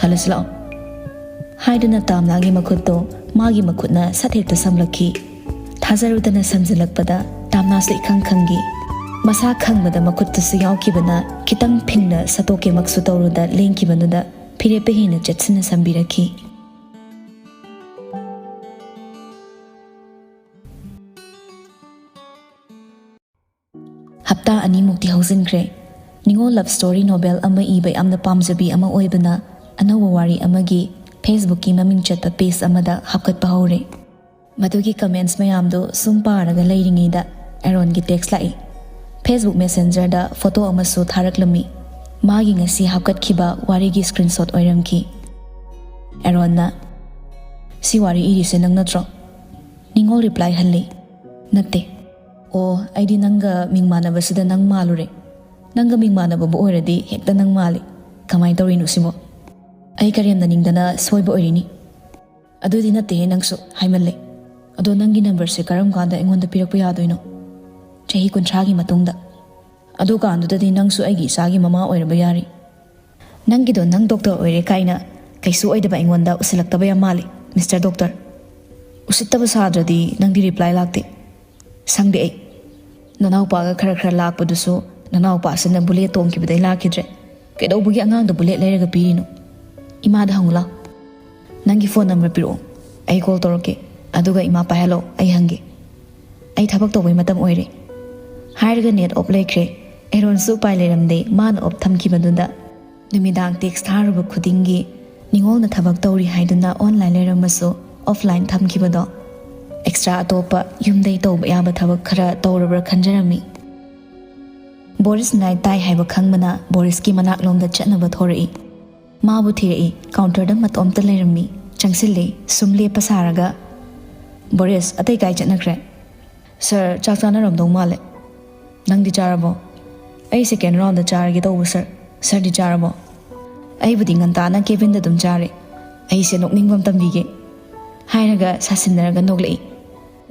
ꯆꯠꯂꯁꯤ ꯂꯥꯛꯑꯣ," ꯍꯥꯏꯗꯨꯅ ꯇꯥꯝꯅꯥꯒꯤ ꯃꯈꯨꯠꯇꯣ ꯃꯥꯒꯤ ꯃꯈꯨꯠꯅ ꯁꯠ ꯍꯦꯛꯇ ꯁꯝꯂꯛꯈꯤ꯫ ꯊꯥꯖꯔꯨꯗꯅ ꯁꯝꯖꯤꯜꯂꯛꯄꯗ ꯇꯥꯝꯅꯥꯁꯨ ꯏꯈꯪ ꯈꯪꯈꯤ꯫ ꯃꯁꯥ ꯈꯪꯕꯗ ꯃꯈꯨꯠꯇꯨꯁꯨ ꯌꯥꯎꯈꯤꯕꯅ ꯈꯤꯇꯪ ꯐꯤꯡꯅ ꯁꯠꯇꯣꯛꯀꯦꯃꯛꯁꯨ ꯇꯧꯔꯨꯗ ꯂꯦꯡꯈꯤꯕꯗꯨꯗ ꯐꯤꯔꯦꯞꯄ ꯍꯦꯟꯅ ꯆꯦꯠꯁꯤꯟꯅ ꯁꯝꯕꯤꯔꯛꯈꯤ꯫ ꯍꯞꯇꯥ ꯑꯅꯤꯃꯨꯛꯇꯤ ꯍꯧꯖꯤꯟꯈ꯭ꯔꯦ꯫ ꯅꯤꯉꯣꯜ love story novel ꯑꯃ ꯏꯕ ꯌꯥꯝꯅ ꯄꯥꯝꯖꯕꯤ ꯑꯃ ꯑꯣꯏꯕꯅ ꯑꯅꯧꯕ ꯋꯥꯔꯤ ꯑꯃꯒꯤ Facebook-ꯀꯤ ꯃꯃꯤꯡ ꯆꯠꯄ page ꯑꯃꯗ ꯍꯥꯞꯀꯠꯄ ꯍꯧꯔꯦ꯫ ꯃꯗꯨꯒꯤ comments ꯃꯌꯥꯝꯗꯨ ꯁꯨꯝ ꯄꯥꯔꯒ ꯂꯩꯔꯤꯉꯩꯗ ꯑꯦꯔꯣꯟꯒꯤ text ꯂꯥꯛꯏ꯫ Facebook Messenger-ꯗ photo ꯑꯃꯁꯨ ꯊꯥꯔꯛꯂꯝꯃꯤ꯫ ꯃꯥꯒꯤ ꯉꯁꯤ ꯍꯥꯞꯀꯠꯈꯤꯕ ꯋꯥꯔꯤꯒꯤ screenshot ꯑꯣꯏꯔꯝꯈꯤ꯫ ꯑꯦꯔꯣꯟꯅ, "ꯁꯤ ꯋꯥꯔꯤ ꯏꯔꯤꯁꯦ ꯅꯪ ꯅꯠꯇ꯭ꯔꯣ?" ꯅꯤꯉꯣꯜ reply ꯍꯜꯂꯤ, "ꯅꯠꯇꯦ꯫ ꯑꯣ, ꯑꯩꯗꯤ ꯅꯪꯒ ꯃꯤꯡ ꯃꯥꯟꯅꯕꯁꯤꯗ ꯅꯪ ꯃꯥꯜꯂꯨꯔꯦ꯫ ꯅꯪꯒ ꯃꯤꯡ ꯃꯥꯟꯅꯕꯕꯨ ꯑꯣꯏꯔꯗꯤ ꯍꯦꯛꯇ ꯅꯪ ꯃꯥꯜꯂꯤ꯫ ꯀꯃꯥꯏꯅ ꯇꯧꯔꯤꯅꯣ ꯁꯤꯕꯣ? ꯑꯩ ꯀꯔꯦꯝꯅꯅꯤꯡꯗꯅ ꯁꯣꯏꯕ ꯑꯣꯏꯔꯤꯅꯤ꯫" "ꯑꯗꯨꯗꯤ ꯅꯠꯇꯦꯍꯦ, ꯅꯪꯁꯨ ꯍꯥꯏꯃꯜꯂꯦ꯫ ꯑꯗꯣ ꯅꯪꯒꯤ number-ꯁꯦ ꯀꯔꯝ ꯀꯥꯟꯗ ꯑꯩꯉꯣꯟꯗ ꯄꯤꯔꯛꯄ ꯌꯥꯗꯣꯏꯅꯣ?" "ꯆꯍꯤ ꯀꯨꯟꯊ꯭ꯔꯥꯒꯤ ꯃꯇꯨꯡꯗ꯫" "ꯑꯗꯨꯀꯥꯟꯗꯨꯗꯗꯤ ꯅꯪꯁꯨ ꯑꯩꯒꯤ ꯏꯆꯥꯒꯤ ꯃꯃꯥ ꯑꯣꯏꯔꯕ ꯌꯥꯔꯤ꯫" "ꯅꯪꯒꯤꯗꯣ ꯅꯪ doctor ꯑꯣꯏꯔꯦ ꯀꯥꯏꯅ ꯀꯩꯁꯨ ꯑꯣꯏꯗꯕ ꯑꯩꯉꯣꯟꯗ ꯎꯁꯤꯜꯂꯛꯇꯕ ꯌꯥꯝ ꯃꯥꯜꯂꯤ, Mister Doctor꯫ ꯎꯁꯤꯠꯇꯕ ꯁꯥꯗ꯭ꯔꯗꯤ ꯅꯪꯗꯤ reply ꯂꯥꯛꯇꯦ꯫" "ꯁꯪꯗꯦ ꯑꯩ꯫ ꯅꯅꯥꯎꯄꯥꯒ ꯈꯔ ꯈꯔ ꯂꯥꯛꯄꯗꯨꯁꯨ ꯅꯅꯥꯎꯄꯥꯁꯤꯅ bullet ꯇꯣꯡꯈꯤꯕꯗꯩ ꯂꯥꯛꯈꯤꯗ꯭ꯔꯦ꯫ ꯀꯩꯗꯧꯕꯒꯤ ꯑꯉꯥꯡꯗ bullet ꯂꯩꯔꯒ ꯄꯤꯔꯤꯅꯣ? ꯏꯃꯥꯗ ꯍꯪꯉꯨ ꯂꯥꯎ꯫ ꯅꯪꯒꯤ phone number ꯄꯤꯔꯛꯑꯣ, ꯑꯩ call ꯇꯧꯔꯛꯀꯦ꯫ ꯑꯗꯨꯒ ꯏꯃꯥ ꯄꯥꯏꯍꯜꯂꯣ, ꯑꯩ ꯍꯪꯒꯦ꯫ ꯑꯩ ꯊꯕꯛ ꯇꯧꯕꯩ ꯃꯇꯝ ꯑꯣꯏꯔꯦ꯫" ꯍꯥꯏꯔꯒ net off ꯂꯩꯈ꯭ꯔꯦ꯫ ꯑꯦꯔꯣꯟꯁꯨ ꯎꯄꯥꯏ ꯂꯩꯔꯝꯗꯦ, ꯃꯥꯅ off ꯊꯝꯈꯤꯕꯗꯨꯗ꯫ ꯅꯨꯃꯤꯗꯥꯡ text ꯊꯥꯔꯨꯕ ꯈꯨꯗꯤꯡꯒꯤ ꯅꯤꯉꯣꯜꯅ ꯊꯕꯛ ꯇꯧꯔꯤ ꯍꯥꯏꯗꯨꯅ online ꯂꯩꯔꯝꯃꯁꯨ offline ꯊꯝꯈꯤꯕꯗꯣ꯫ Extra ꯑꯇꯣꯞꯄ ꯌꯨꯝꯗꯩ ꯇꯧꯕ ꯌꯥꯕ ꯊꯕꯛ ꯈꯔ ꯇꯧꯔꯕ꯭ꯔꯥ ꯈꯟꯖꯔꯝꯃꯤ꯫ ꯕꯣꯔꯤꯁ night ꯇꯥꯏ ꯍꯥꯏꯕ ꯈꯪꯕꯅ ꯕꯣꯔꯤꯁꯀꯤ ꯃꯅꯥꯛꯂꯣꯝꯗ ꯆꯠꯅꯕ ꯊꯣꯔꯛꯏ꯫ ꯃꯥꯕꯨ ꯊꯤꯔꯛꯏ꯫ Counter-ꯗ ꯃꯇꯣꯝꯇ ꯂꯩꯔꯝꯃꯤ꯫ ꯆꯪꯁꯤꯜꯂꯤ꯫ ꯁꯨꯝ ꯂꯦꯞꯄ ꯁꯥꯔꯒ, "ꯕꯣꯔꯤꯁ, ꯑꯇꯩ ꯀꯥꯏ ꯆꯠꯅꯈ꯭ꯔꯦ?" "Sir, ꯆꯥꯛ ꯆꯥꯅꯔꯝꯗꯧ ꯃꯥꯜꯂꯦ꯫ ꯅꯪꯗꯤ ꯆꯥꯔꯕꯣ?" "ꯑꯩ second round-ꯗ ꯆꯥꯔꯒꯦ ꯇꯧꯕ, sir꯫ Sir-ꯗꯤ ꯆꯥꯔꯕꯣ?" "ꯑꯩꯕꯨꯗꯤ ꯉꯟꯇꯥꯅ cabin-ꯗ ꯑꯗꯨꯝ ꯆꯥꯔꯦ꯫ ꯑꯩꯁꯦ ꯅꯣꯛꯅꯤꯡꯕ ꯑꯃ ꯇꯝꯕꯤꯒꯦ꯫" ꯍꯥꯏꯔꯒ ꯁꯥꯁꯤꯟꯅꯔꯒ ꯅꯣꯛꯂꯛꯏ꯫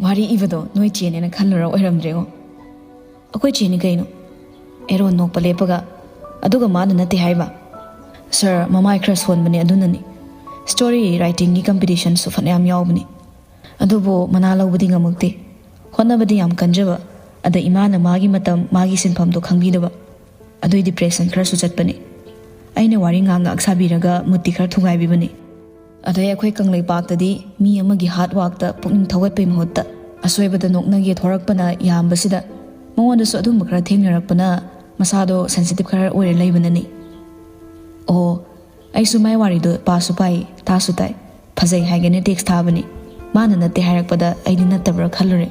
"ꯋꯥꯔꯤ ꯏꯕꯗꯣ ꯅꯣꯏ ꯆꯦꯅꯦꯅ ꯈꯜꯂꯨꯔ ꯑꯣꯏꯔꯝꯗ꯭ꯔꯦꯉꯣ꯫" "ꯑꯩꯈꯣꯏ ꯆꯦꯅꯤ ꯀꯩꯅꯣ?" ꯑꯦꯔꯣꯟ ꯅꯣꯛꯄ ꯂꯦꯞꯄꯒ, "ꯑꯗꯨꯒ ꯃꯥꯅ ꯅꯠꯇꯦ ꯍꯥꯏꯕ?" ꯁꯥꯔ, ꯃꯃꯥꯏ ꯈꯔ ꯁꯣꯟꯕꯅꯦ, ꯑꯗꯨꯅꯅꯤ꯫ ꯁ꯭ꯇꯣꯔꯤ ꯔꯥꯏꯇꯤꯡꯒꯤ ꯀꯝꯄꯤꯇꯤꯁꯟꯁꯨ ꯐꯅꯌꯥꯝ ꯌꯥꯎꯕꯅꯤ, ꯑꯗꯨꯕꯨ ꯃꯅꯥ ꯂꯧꯕꯗꯤ ꯉꯝꯃꯛꯇꯦ꯫ ꯍꯣꯠꯅꯕꯗꯤ ꯌꯥꯝ ꯀꯟꯖꯕ, ꯑꯗ ꯏꯃꯥꯅ ꯃꯥꯒꯤ ꯃꯇꯝ, ꯃꯥꯒꯤ ꯁꯤꯟꯐꯝꯗꯣ ꯈꯪꯕꯤꯗꯕ꯫ ꯑꯗꯨꯏ ꯗꯤꯄ꯭ꯔꯦꯁꯟ ꯈꯔꯁꯨ ꯆꯠꯄꯅꯦ꯫ ꯑꯩꯅ ꯋꯥꯔꯤ ꯉꯥꯏꯍꯥꯛ ꯉꯥꯏꯍꯥꯛ ꯁꯥꯕꯤꯔꯒ ꯃꯨꯠꯇꯤ ꯈꯔ ꯊꯨꯒꯥꯏꯕꯤꯕꯅꯤ꯫ ꯑꯗꯩ ꯑꯩꯈꯣꯏ ꯀꯪꯂꯩꯄꯥꯛꯇꯗꯤ ꯃꯤ ꯑꯃꯒꯤ ꯍꯥꯔꯗ ꯋꯥꯔꯛꯇ ꯄꯨꯛꯅꯤꯡ ꯊꯧꯒꯠꯄꯩ ꯃꯍꯨꯠꯇ ꯑꯁꯣꯏꯕꯗ ꯅꯣꯛꯅꯒꯦ ꯊꯣꯔꯛꯄꯅ ꯌꯥꯝꯕꯁꯤꯗ, ꯃꯉꯣꯟꯗꯁꯨ ꯑꯗꯨꯝꯕ ꯈꯔ ꯊꯦꯡꯅꯔꯛꯄꯅ ꯃꯁꯥꯗꯣ ꯁꯦꯟꯁꯤꯇꯤꯞ ꯈꯔ ꯑꯣꯏꯔ ꯂꯩꯕꯅꯅꯤ꯫ ꯑꯣ, ꯑꯩꯁꯨ ꯃꯥꯏ ꯋꯥꯔꯤꯗꯣ ꯄꯥꯁꯨ ꯄꯥꯏ, ꯇꯥꯁꯨ ꯇꯥꯏ꯫ ꯐꯖꯩ ꯍꯥꯏꯒꯦꯅ ꯇꯦꯛꯁ ꯊꯥꯕꯅꯤ꯫ ꯃꯥꯅ ꯅꯠꯇꯦ ꯍꯥꯏꯔꯛꯄꯗ ꯑꯩꯗꯤ ꯅꯠꯇꯕ꯭ꯔꯥ ꯈꯜꯂꯨꯔꯦ꯫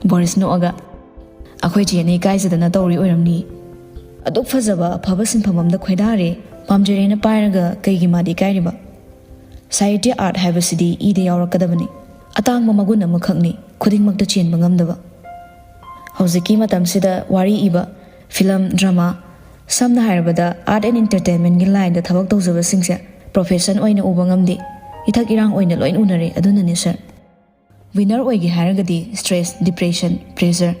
ꯕꯣꯔꯤꯁ ꯅꯣꯛꯑꯒ, "ꯑꯩꯈꯣꯏ ꯆꯦꯅ ꯏꯀꯥꯏꯖꯗꯅ ꯇꯧꯔꯤ ꯑꯣꯏꯔꯝꯅꯤ꯫ ꯑꯗꯨꯛ ꯐꯖꯕ ꯑꯐꯕ ꯁꯤꯟꯐꯝ ꯑꯃꯗ ꯈꯣꯏꯗꯥꯔꯦ, ꯄꯥꯝꯖꯔꯦꯅ ꯄꯥꯏꯔꯒ ꯀꯩꯒꯤ ꯃꯥꯗꯤ ꯏꯀꯥꯏꯔꯤꯕ? ꯁꯥꯍꯤꯇ꯭ꯌ ꯑꯥꯔꯠ ꯍꯥꯏꯕꯁꯤꯗꯤ ꯏꯗ ꯌꯥꯎꯔꯛꯀꯗꯕꯅꯤ꯫ ꯑꯇꯥꯡꯕ ꯃꯒꯨꯟ ꯑꯃꯈꯛꯅꯤ, ꯈꯨꯗꯤꯡꯃꯛꯇ ꯆꯦꯟꯕ ꯉꯝꯗꯕ꯫ ꯍꯧꯖꯤꯛꯀꯤ ꯃꯇꯝꯁꯤꯗ ꯋꯥꯔꯤ ꯏꯕ, ꯐꯤꯂꯝ, ꯗ꯭ꯔꯃꯥ, ꯁꯝꯅ ꯍꯥꯏꯔꯕꯗ ꯑꯥꯔꯠ ꯑꯦꯟ ꯏꯟꯇꯔꯇꯦꯟꯃꯦꯟꯒꯤ ꯂꯥꯏꯟꯗ ꯊꯕꯛ ꯇꯧꯖꯕꯁꯤꯡꯁꯦ ꯄ꯭ꯔꯣꯐꯦꯁꯟ ꯑꯣꯏꯅ ꯎꯕ ꯉꯝꯗꯦ꯫ ꯏꯊꯛ ꯏꯔꯥꯡ ꯑꯣꯏꯅ ꯂꯣꯏ ꯎꯅꯔꯦ, ꯑꯗꯨꯅꯅꯦ ꯁꯥꯔ꯫ ꯋꯤꯅꯔ ꯑꯣꯏꯒꯦ ꯍꯥꯏꯔꯒꯗꯤ ꯁ꯭ꯇ꯭ꯔꯦꯁ, ꯗꯤꯄ꯭ꯔꯦꯁꯟ, ꯄ꯭ꯔꯦꯁꯔ,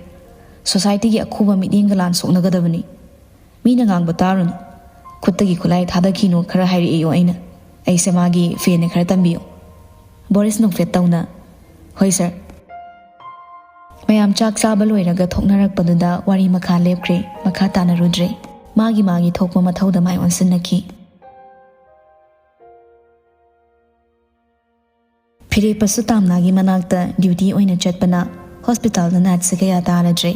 ꯁꯣꯁꯥꯏꯇꯤꯒꯤ ꯑꯈꯨꯕ ꯃꯤꯠꯌꯦꯡꯒ ꯂꯥꯟ ꯁꯣꯛꯅꯒꯗꯕꯅꯤ꯫ ꯃꯤꯅ ꯉꯥꯡꯕ ꯇꯥꯔꯨꯅꯨ꯫ ꯈꯨꯠꯇꯒꯤ ꯈꯨꯠꯂꯥꯏ ꯊꯥꯗꯈꯤꯅꯣ ꯈꯔ ꯍꯥꯏꯔꯛꯏꯌꯣ ꯑꯩꯅ꯫ ꯑꯩꯁꯦ ꯃꯥꯒꯤ ꯐꯦꯟꯅꯦ, ꯈꯔ ꯇꯝꯕꯤꯌꯨ꯫" ꯕꯣꯔꯤꯁ ꯅꯣꯛꯐꯦꯠ ꯇꯧꯅ, "ꯍꯣꯏ ꯁꯥꯔ꯫" ꯃꯌꯥꯝ ꯆꯥꯛ ꯆꯥꯕ ꯂꯣꯏꯔꯒ ꯊꯣꯛꯅꯔꯛꯄꯗꯨꯗ ꯋꯥꯔꯤ ꯃꯈꯥ ꯂꯦꯞꯈ꯭ꯔꯦ, ꯃꯈꯥ ꯇꯥꯅꯔꯨꯗ꯭ꯔꯦ꯫ ꯃꯥꯒꯤ ꯃꯥꯒꯤ ꯊꯣꯛꯄ ꯃꯊꯧꯗ ꯃꯥꯏ ꯑꯣꯟꯁꯤꯟꯅꯈꯤ꯫ ꯐꯤꯔꯦꯞꯄꯁꯨ ꯇꯥꯝꯅꯥꯒꯤ ꯃꯅꯥꯛꯇ ꯗ꯭ꯌꯨꯇꯤ ꯑꯣꯏꯅ ꯆꯠꯄꯅ ꯍꯣꯁꯄꯤꯇꯥꯜꯗ ꯅꯥꯏꯠꯁꯦ ꯀꯌꯥ ꯇꯥꯔꯗ꯭ꯔꯦ꯫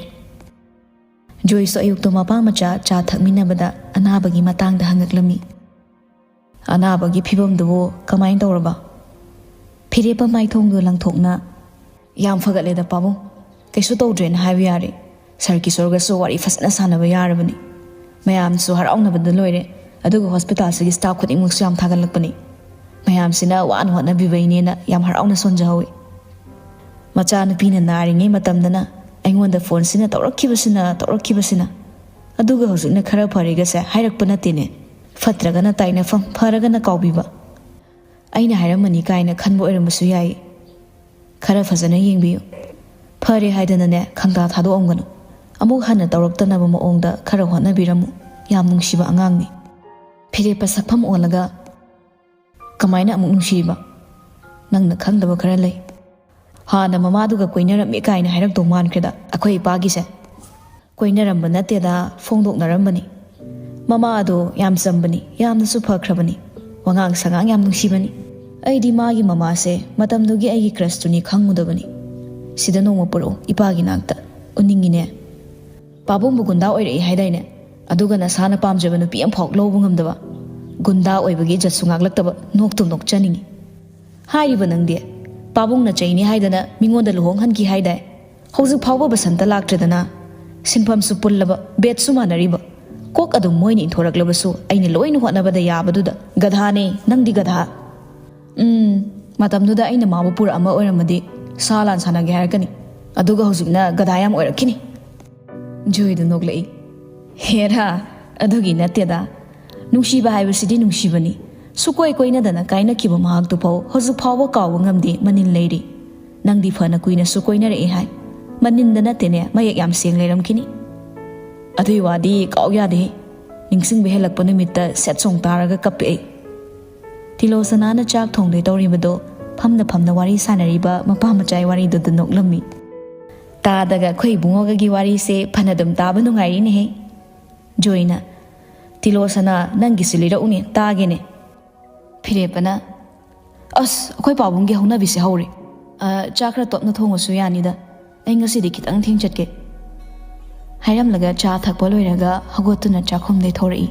ꯖꯣꯏꯁꯨ ꯑꯌꯨꯛꯇꯣ ꯃꯄꯥ ꯃꯆꯥ ꯆꯥ ꯊꯛꯃꯤꯟꯅꯕꯗ ꯑꯅꯥꯕꯒꯤ ꯃꯇꯥꯡꯗ ꯍꯪꯉꯛꯂꯝꯃꯤ꯫ "ꯑꯅꯥꯕꯒꯤ ꯐꯤꯕꯝꯗꯨꯕꯨ ꯀꯃꯥꯏꯅ ꯇꯧꯔꯕ?" ꯐꯤꯔꯦꯞꯄ ꯃꯥꯏꯊꯣꯡꯗꯣ ꯂꯪꯊꯣꯛꯅ, "ꯌꯥꯝ ꯐꯒꯠꯂꯦꯗ ꯄꯥꯕꯨꯡ, ꯀꯩꯁꯨ ꯇꯧꯗ꯭ꯔꯦꯅ ꯍꯥꯏꯕ ꯌꯥꯔꯦ꯫ ꯁꯥꯔ ꯀꯤꯁꯣꯔꯒꯁꯨ ꯋꯥꯔꯤ ꯐꯖꯅ ꯁꯥꯟꯅꯕ ꯌꯥꯔꯕꯅꯤ꯫ ꯃꯌꯥꯝꯁꯨ ꯍꯔꯥꯎꯅꯕꯗ ꯂꯣꯏꯔꯦ, ꯑꯗꯨꯒ ꯍꯣꯁꯄꯤꯇꯥꯜꯁꯤꯒꯤ ꯁ꯭ꯇꯥꯐ ꯈꯨꯗꯤꯡꯃꯛꯁꯨ ꯌꯥꯝ ꯊꯥꯒꯠꯂꯛꯄꯅꯤ꯫ ꯃꯌꯥꯝꯁꯤꯅ ꯋꯥꯅ ꯍꯣꯠꯅꯕꯤꯕꯩꯅꯦꯅ ꯌꯥꯝ ꯍꯔꯥꯎꯅ ꯁꯣꯟꯖꯍꯧꯋꯤ꯫ ꯃꯆꯥꯅꯨꯄꯤꯅ ꯅꯥꯔꯤꯉꯩ ꯃꯇꯝꯗꯅ ꯑꯩꯉꯣꯟꯗ ꯐꯣꯟꯁꯤꯅ ꯇꯧꯔꯛꯈꯤꯕꯁꯤꯅ, ꯇꯧꯔꯛꯈꯤꯕꯁꯤꯅ꯫ ꯑꯗꯨꯒ ꯍꯧꯖꯤꯛꯅ ꯈꯔ ꯐꯔꯦꯒꯁꯦ ꯍꯥꯏꯔꯛꯄ ꯅꯠꯇꯦꯅꯦ꯫ ꯐꯠꯇ꯭ꯔꯒꯅ ꯇꯥꯏꯅꯐꯝ, ꯐꯔꯒꯅ ꯀꯥꯎꯕꯤꯕ꯫ ꯑꯩꯅ ꯍꯥꯏꯔꯝꯃꯅꯤ ꯀꯥꯏꯅ ꯈꯟꯕ ꯑꯣꯏꯔꯝꯕꯁꯨ ꯌꯥꯏ꯫ ꯈꯔ ꯐꯖꯅ ꯌꯦꯡꯕꯤꯌꯨ꯫ ꯐꯔꯦ ꯍꯥꯏꯗꯅꯅꯦ ꯈꯪꯇꯥ ꯊꯥꯗꯣꯛꯑꯝꯒꯅꯨ꯫ ꯑꯃꯨꯛ ꯍꯟꯅ ꯇꯧꯔꯛꯇꯅꯕ ꯃꯑꯣꯡꯗ ꯈꯔ ꯍꯣꯠꯅꯕꯤꯔꯝꯃꯨ꯫ ꯌꯥꯝ ꯅꯨꯡꯁꯤꯕ ꯑꯉꯥꯡꯅꯤ꯫" ꯐꯤꯔꯦꯞꯄ ꯁꯛꯐꯝ ꯑꯣꯜꯂꯒ, "ꯀꯃꯥꯏꯅ ꯑꯃꯨꯛ ꯅꯨꯡꯁꯤꯔꯤꯕ? ꯅꯪꯅ ꯈꯪꯗꯕ ꯈꯔ ꯂꯩ꯫ ꯍꯥꯟꯅ ꯃꯃꯥꯗꯨꯒ ꯀꯣꯏꯅꯔꯝꯃꯤ ꯀꯥꯏꯅ ꯍꯥꯏꯔꯛꯇꯧ ꯃꯥꯟꯈ꯭ꯔꯦꯗ ꯑꯩꯈꯣꯏ ꯏꯄꯥꯒꯤꯁꯦ꯫" "ꯀꯣꯏꯅꯔꯝꯕ ꯅꯠꯇꯦꯗ, ꯐꯣꯡꯗꯣꯛꯅꯔꯝꯕꯅꯤ꯫ ꯃꯃꯥ ꯑꯗꯣ ꯌꯥꯝ ꯆꯝꯕꯅꯤ, ꯌꯥꯝꯅꯁꯨ ꯐꯈ꯭ꯔꯕꯅꯤ꯫ ꯋꯥꯉꯥꯡ ꯁꯉꯥꯡ ꯌꯥꯝ ꯅꯨꯡꯁꯤꯕꯅꯤ꯫ ꯑꯩꯗꯤ ꯃꯥꯒꯤ ꯃꯃꯥꯁꯦ ꯃꯇꯝꯗꯨꯒꯤ ꯑꯩꯒꯤ ꯀ꯭ꯔꯁꯇꯨꯅꯤ ꯈꯪꯉꯨꯗꯕꯅꯤ꯫ ꯁꯤꯗ ꯅꯣꯡꯃ ꯄꯨꯔꯛꯎ, ꯏꯄꯥꯒꯤ ꯅꯥꯛꯇ꯫ ꯎꯅꯤꯡꯉꯤꯅꯦ꯫ ꯄꯥꯕꯨꯡꯕꯨ ꯒꯨꯟꯗꯥ ꯑꯣꯏꯔꯛꯏ ꯍꯥꯏꯗꯥꯏꯅꯦ? ꯑꯗꯨꯒ ꯅꯁꯥꯅ ꯄꯥꯝꯖꯕ ꯅꯨꯄꯤ ꯑꯃꯐꯥꯎ ꯂꯧꯕ ꯉꯝꯗꯕ꯫ ꯒꯨꯟꯗꯥ ꯑꯣꯏꯕꯒꯤ ꯏꯖꯠꯁꯨ ꯉꯥꯛꯂꯛꯇꯕ, ꯅꯣꯛꯇꯨꯝ ꯅꯣꯛꯆꯅꯤꯡꯉꯤ꯫ ꯍꯥꯏꯔꯤꯕ ꯅꯪꯗꯤ, ꯄꯥꯕꯨꯡꯅ ꯆꯩꯅꯤ ꯍꯥꯏꯗꯅ ꯃꯤꯉꯣꯟꯗ ꯂꯨꯍꯣꯡꯍꯟꯈꯤ ꯍꯥꯏꯗꯥꯏ? ꯍꯧꯖꯤꯛ ꯐꯥꯎꯕ ꯕꯁꯟꯇ ꯂꯥꯛꯇ꯭ꯔꯦꯗꯅ꯫ ꯁꯤꯟꯐꯝꯁꯨ ꯄꯨꯜꯂꯕ, ꯕꯦꯠꯁꯨ ꯃꯥꯟꯅꯔꯤꯕ꯫ ꯀꯣꯛ ꯑꯗꯨꯝ ꯃꯣꯏꯅ ꯏꯟꯊꯣꯔꯛꯂꯕꯁꯨ ꯑꯩꯅ ꯂꯣꯏꯅ ꯍꯣꯠꯅꯕꯗ ꯌꯥꯕꯗꯨꯗ꯫ ꯒꯙꯥꯅꯦ, ꯅꯪꯗꯤ ꯒꯙꯥ꯫ ꯎꯝ, ꯃꯇꯝꯗꯨꯗ ꯑꯩꯅ ꯃꯥꯕꯨ ꯄꯨꯔꯛꯑꯝꯕ ꯑꯣꯏꯔꯝꯃꯗꯤ ꯁꯥ ꯂꯥꯟ ꯁꯥꯟꯅꯒꯦ ꯍꯥꯏꯔꯛꯀꯅꯤ꯫ ꯑꯗꯨꯒ ꯍꯧꯖꯤꯛꯅ ꯒꯙꯥ ꯌꯥꯝ ꯑꯣꯏꯔꯛꯈꯤꯅꯤ꯫" ꯖꯣꯏꯗꯨ ꯅꯣꯛꯂꯛꯏ꯫ "ꯍꯦꯔꯥ, ꯑꯗꯨꯒꯤ ꯅꯠꯇꯦꯗ꯫ ꯅꯨꯡꯁꯤꯕ ꯍꯥꯏꯕꯁꯤꯗꯤ ꯅꯨꯡꯁꯤꯕꯅꯤ꯫ ꯁꯨꯀꯣꯏ ꯀꯣꯏꯅꯗꯅ ꯀꯥꯏꯅꯈꯤꯕ ꯃꯍꯥꯛꯇꯨ ꯐꯥꯎ ꯍꯧꯖꯤꯛ ꯐꯥꯎꯕ ꯀꯥꯎꯕ ꯉꯝꯗꯦ, ꯃꯅꯤꯟ ꯂꯩꯔꯤ꯫ ꯅꯪꯗꯤ ꯐꯅ ꯀꯨꯏꯅꯁꯨ ꯀꯣꯏꯅꯔꯛꯑꯦ ꯍꯥꯏ꯫ ꯃꯅꯤꯟꯗ ꯅꯠꯇꯦꯅꯦ, ꯃꯌꯦꯛ ꯌꯥꯝ ꯁꯦꯡ ꯂꯩꯔꯝꯈꯤꯅꯤ꯫" "ꯑꯗꯨꯏ ꯋꯥꯗꯤ ꯀꯥꯎ ꯌꯥꯗꯦ꯫ ꯅꯤꯡꯁꯤꯡꯕ ꯍꯦꯜꯂꯛꯄ ꯅꯨꯃꯤꯠꯇ ꯁꯦꯠ ꯆꯣꯡ ꯇꯥꯔꯒ ꯀꯞꯄꯦ ꯑꯩ꯫" ꯇꯤꯂꯣꯁꯅꯥꯅ ꯆꯥꯛ ꯊꯣꯡꯗꯣꯏ ꯇꯧꯔꯤꯕꯗꯣ ꯐꯝꯅ ꯐꯝꯅ ꯋꯥꯔꯤ ꯁꯥꯟꯅꯔꯤꯕ ꯃꯄꯥ ꯃꯆꯥꯏ ꯋꯥꯔꯤꯗꯨꯗ ꯅꯣꯛꯂꯝꯃꯤ꯫ "ꯇꯥꯗꯒ ꯑꯩꯈꯣꯏ ꯏꯕꯨꯡꯉꯣꯒꯒꯤ ꯋꯥꯔꯤꯁꯦ ꯐꯅ ꯑꯗꯨꯝ ꯇꯥꯕ ꯅꯨꯡꯉꯥꯏꯔꯤꯅꯦꯍꯦ꯫" ꯖꯣꯏꯅ, "ꯇꯤꯂꯣꯁꯅꯥ, ꯅꯪꯒꯤꯁꯨ ꯂꯤꯔꯛꯎꯅꯦ, ꯇꯥꯒꯦꯅꯦ꯫" ꯐꯤꯔꯦꯞꯄꯅ, "ꯑꯁ, ꯑꯩꯈꯣꯏ ꯄꯥꯕꯨꯡꯒꯤ ꯍꯧꯅꯕꯤꯁꯦ ꯍꯧꯔꯦ꯫ ꯑ, ꯆꯥꯛ ꯈꯔ ꯇꯞꯅ ꯊꯣꯡꯉꯁꯨ ꯌꯥꯅꯤꯗ꯫ ꯑꯩ ꯉꯁꯤꯗꯤ ꯈꯤꯇꯪ ꯊꯦꯡ ꯆꯠꯀꯦ꯫" ꯍꯥꯏꯔꯝꯂꯒ ꯆꯥ ꯊꯛꯄ ꯂꯣꯏꯔꯒ ꯍꯧꯒꯠꯇꯨꯅ ꯆꯥꯛꯈꯨꯝꯗꯩ ꯊꯣꯔꯛꯏ꯫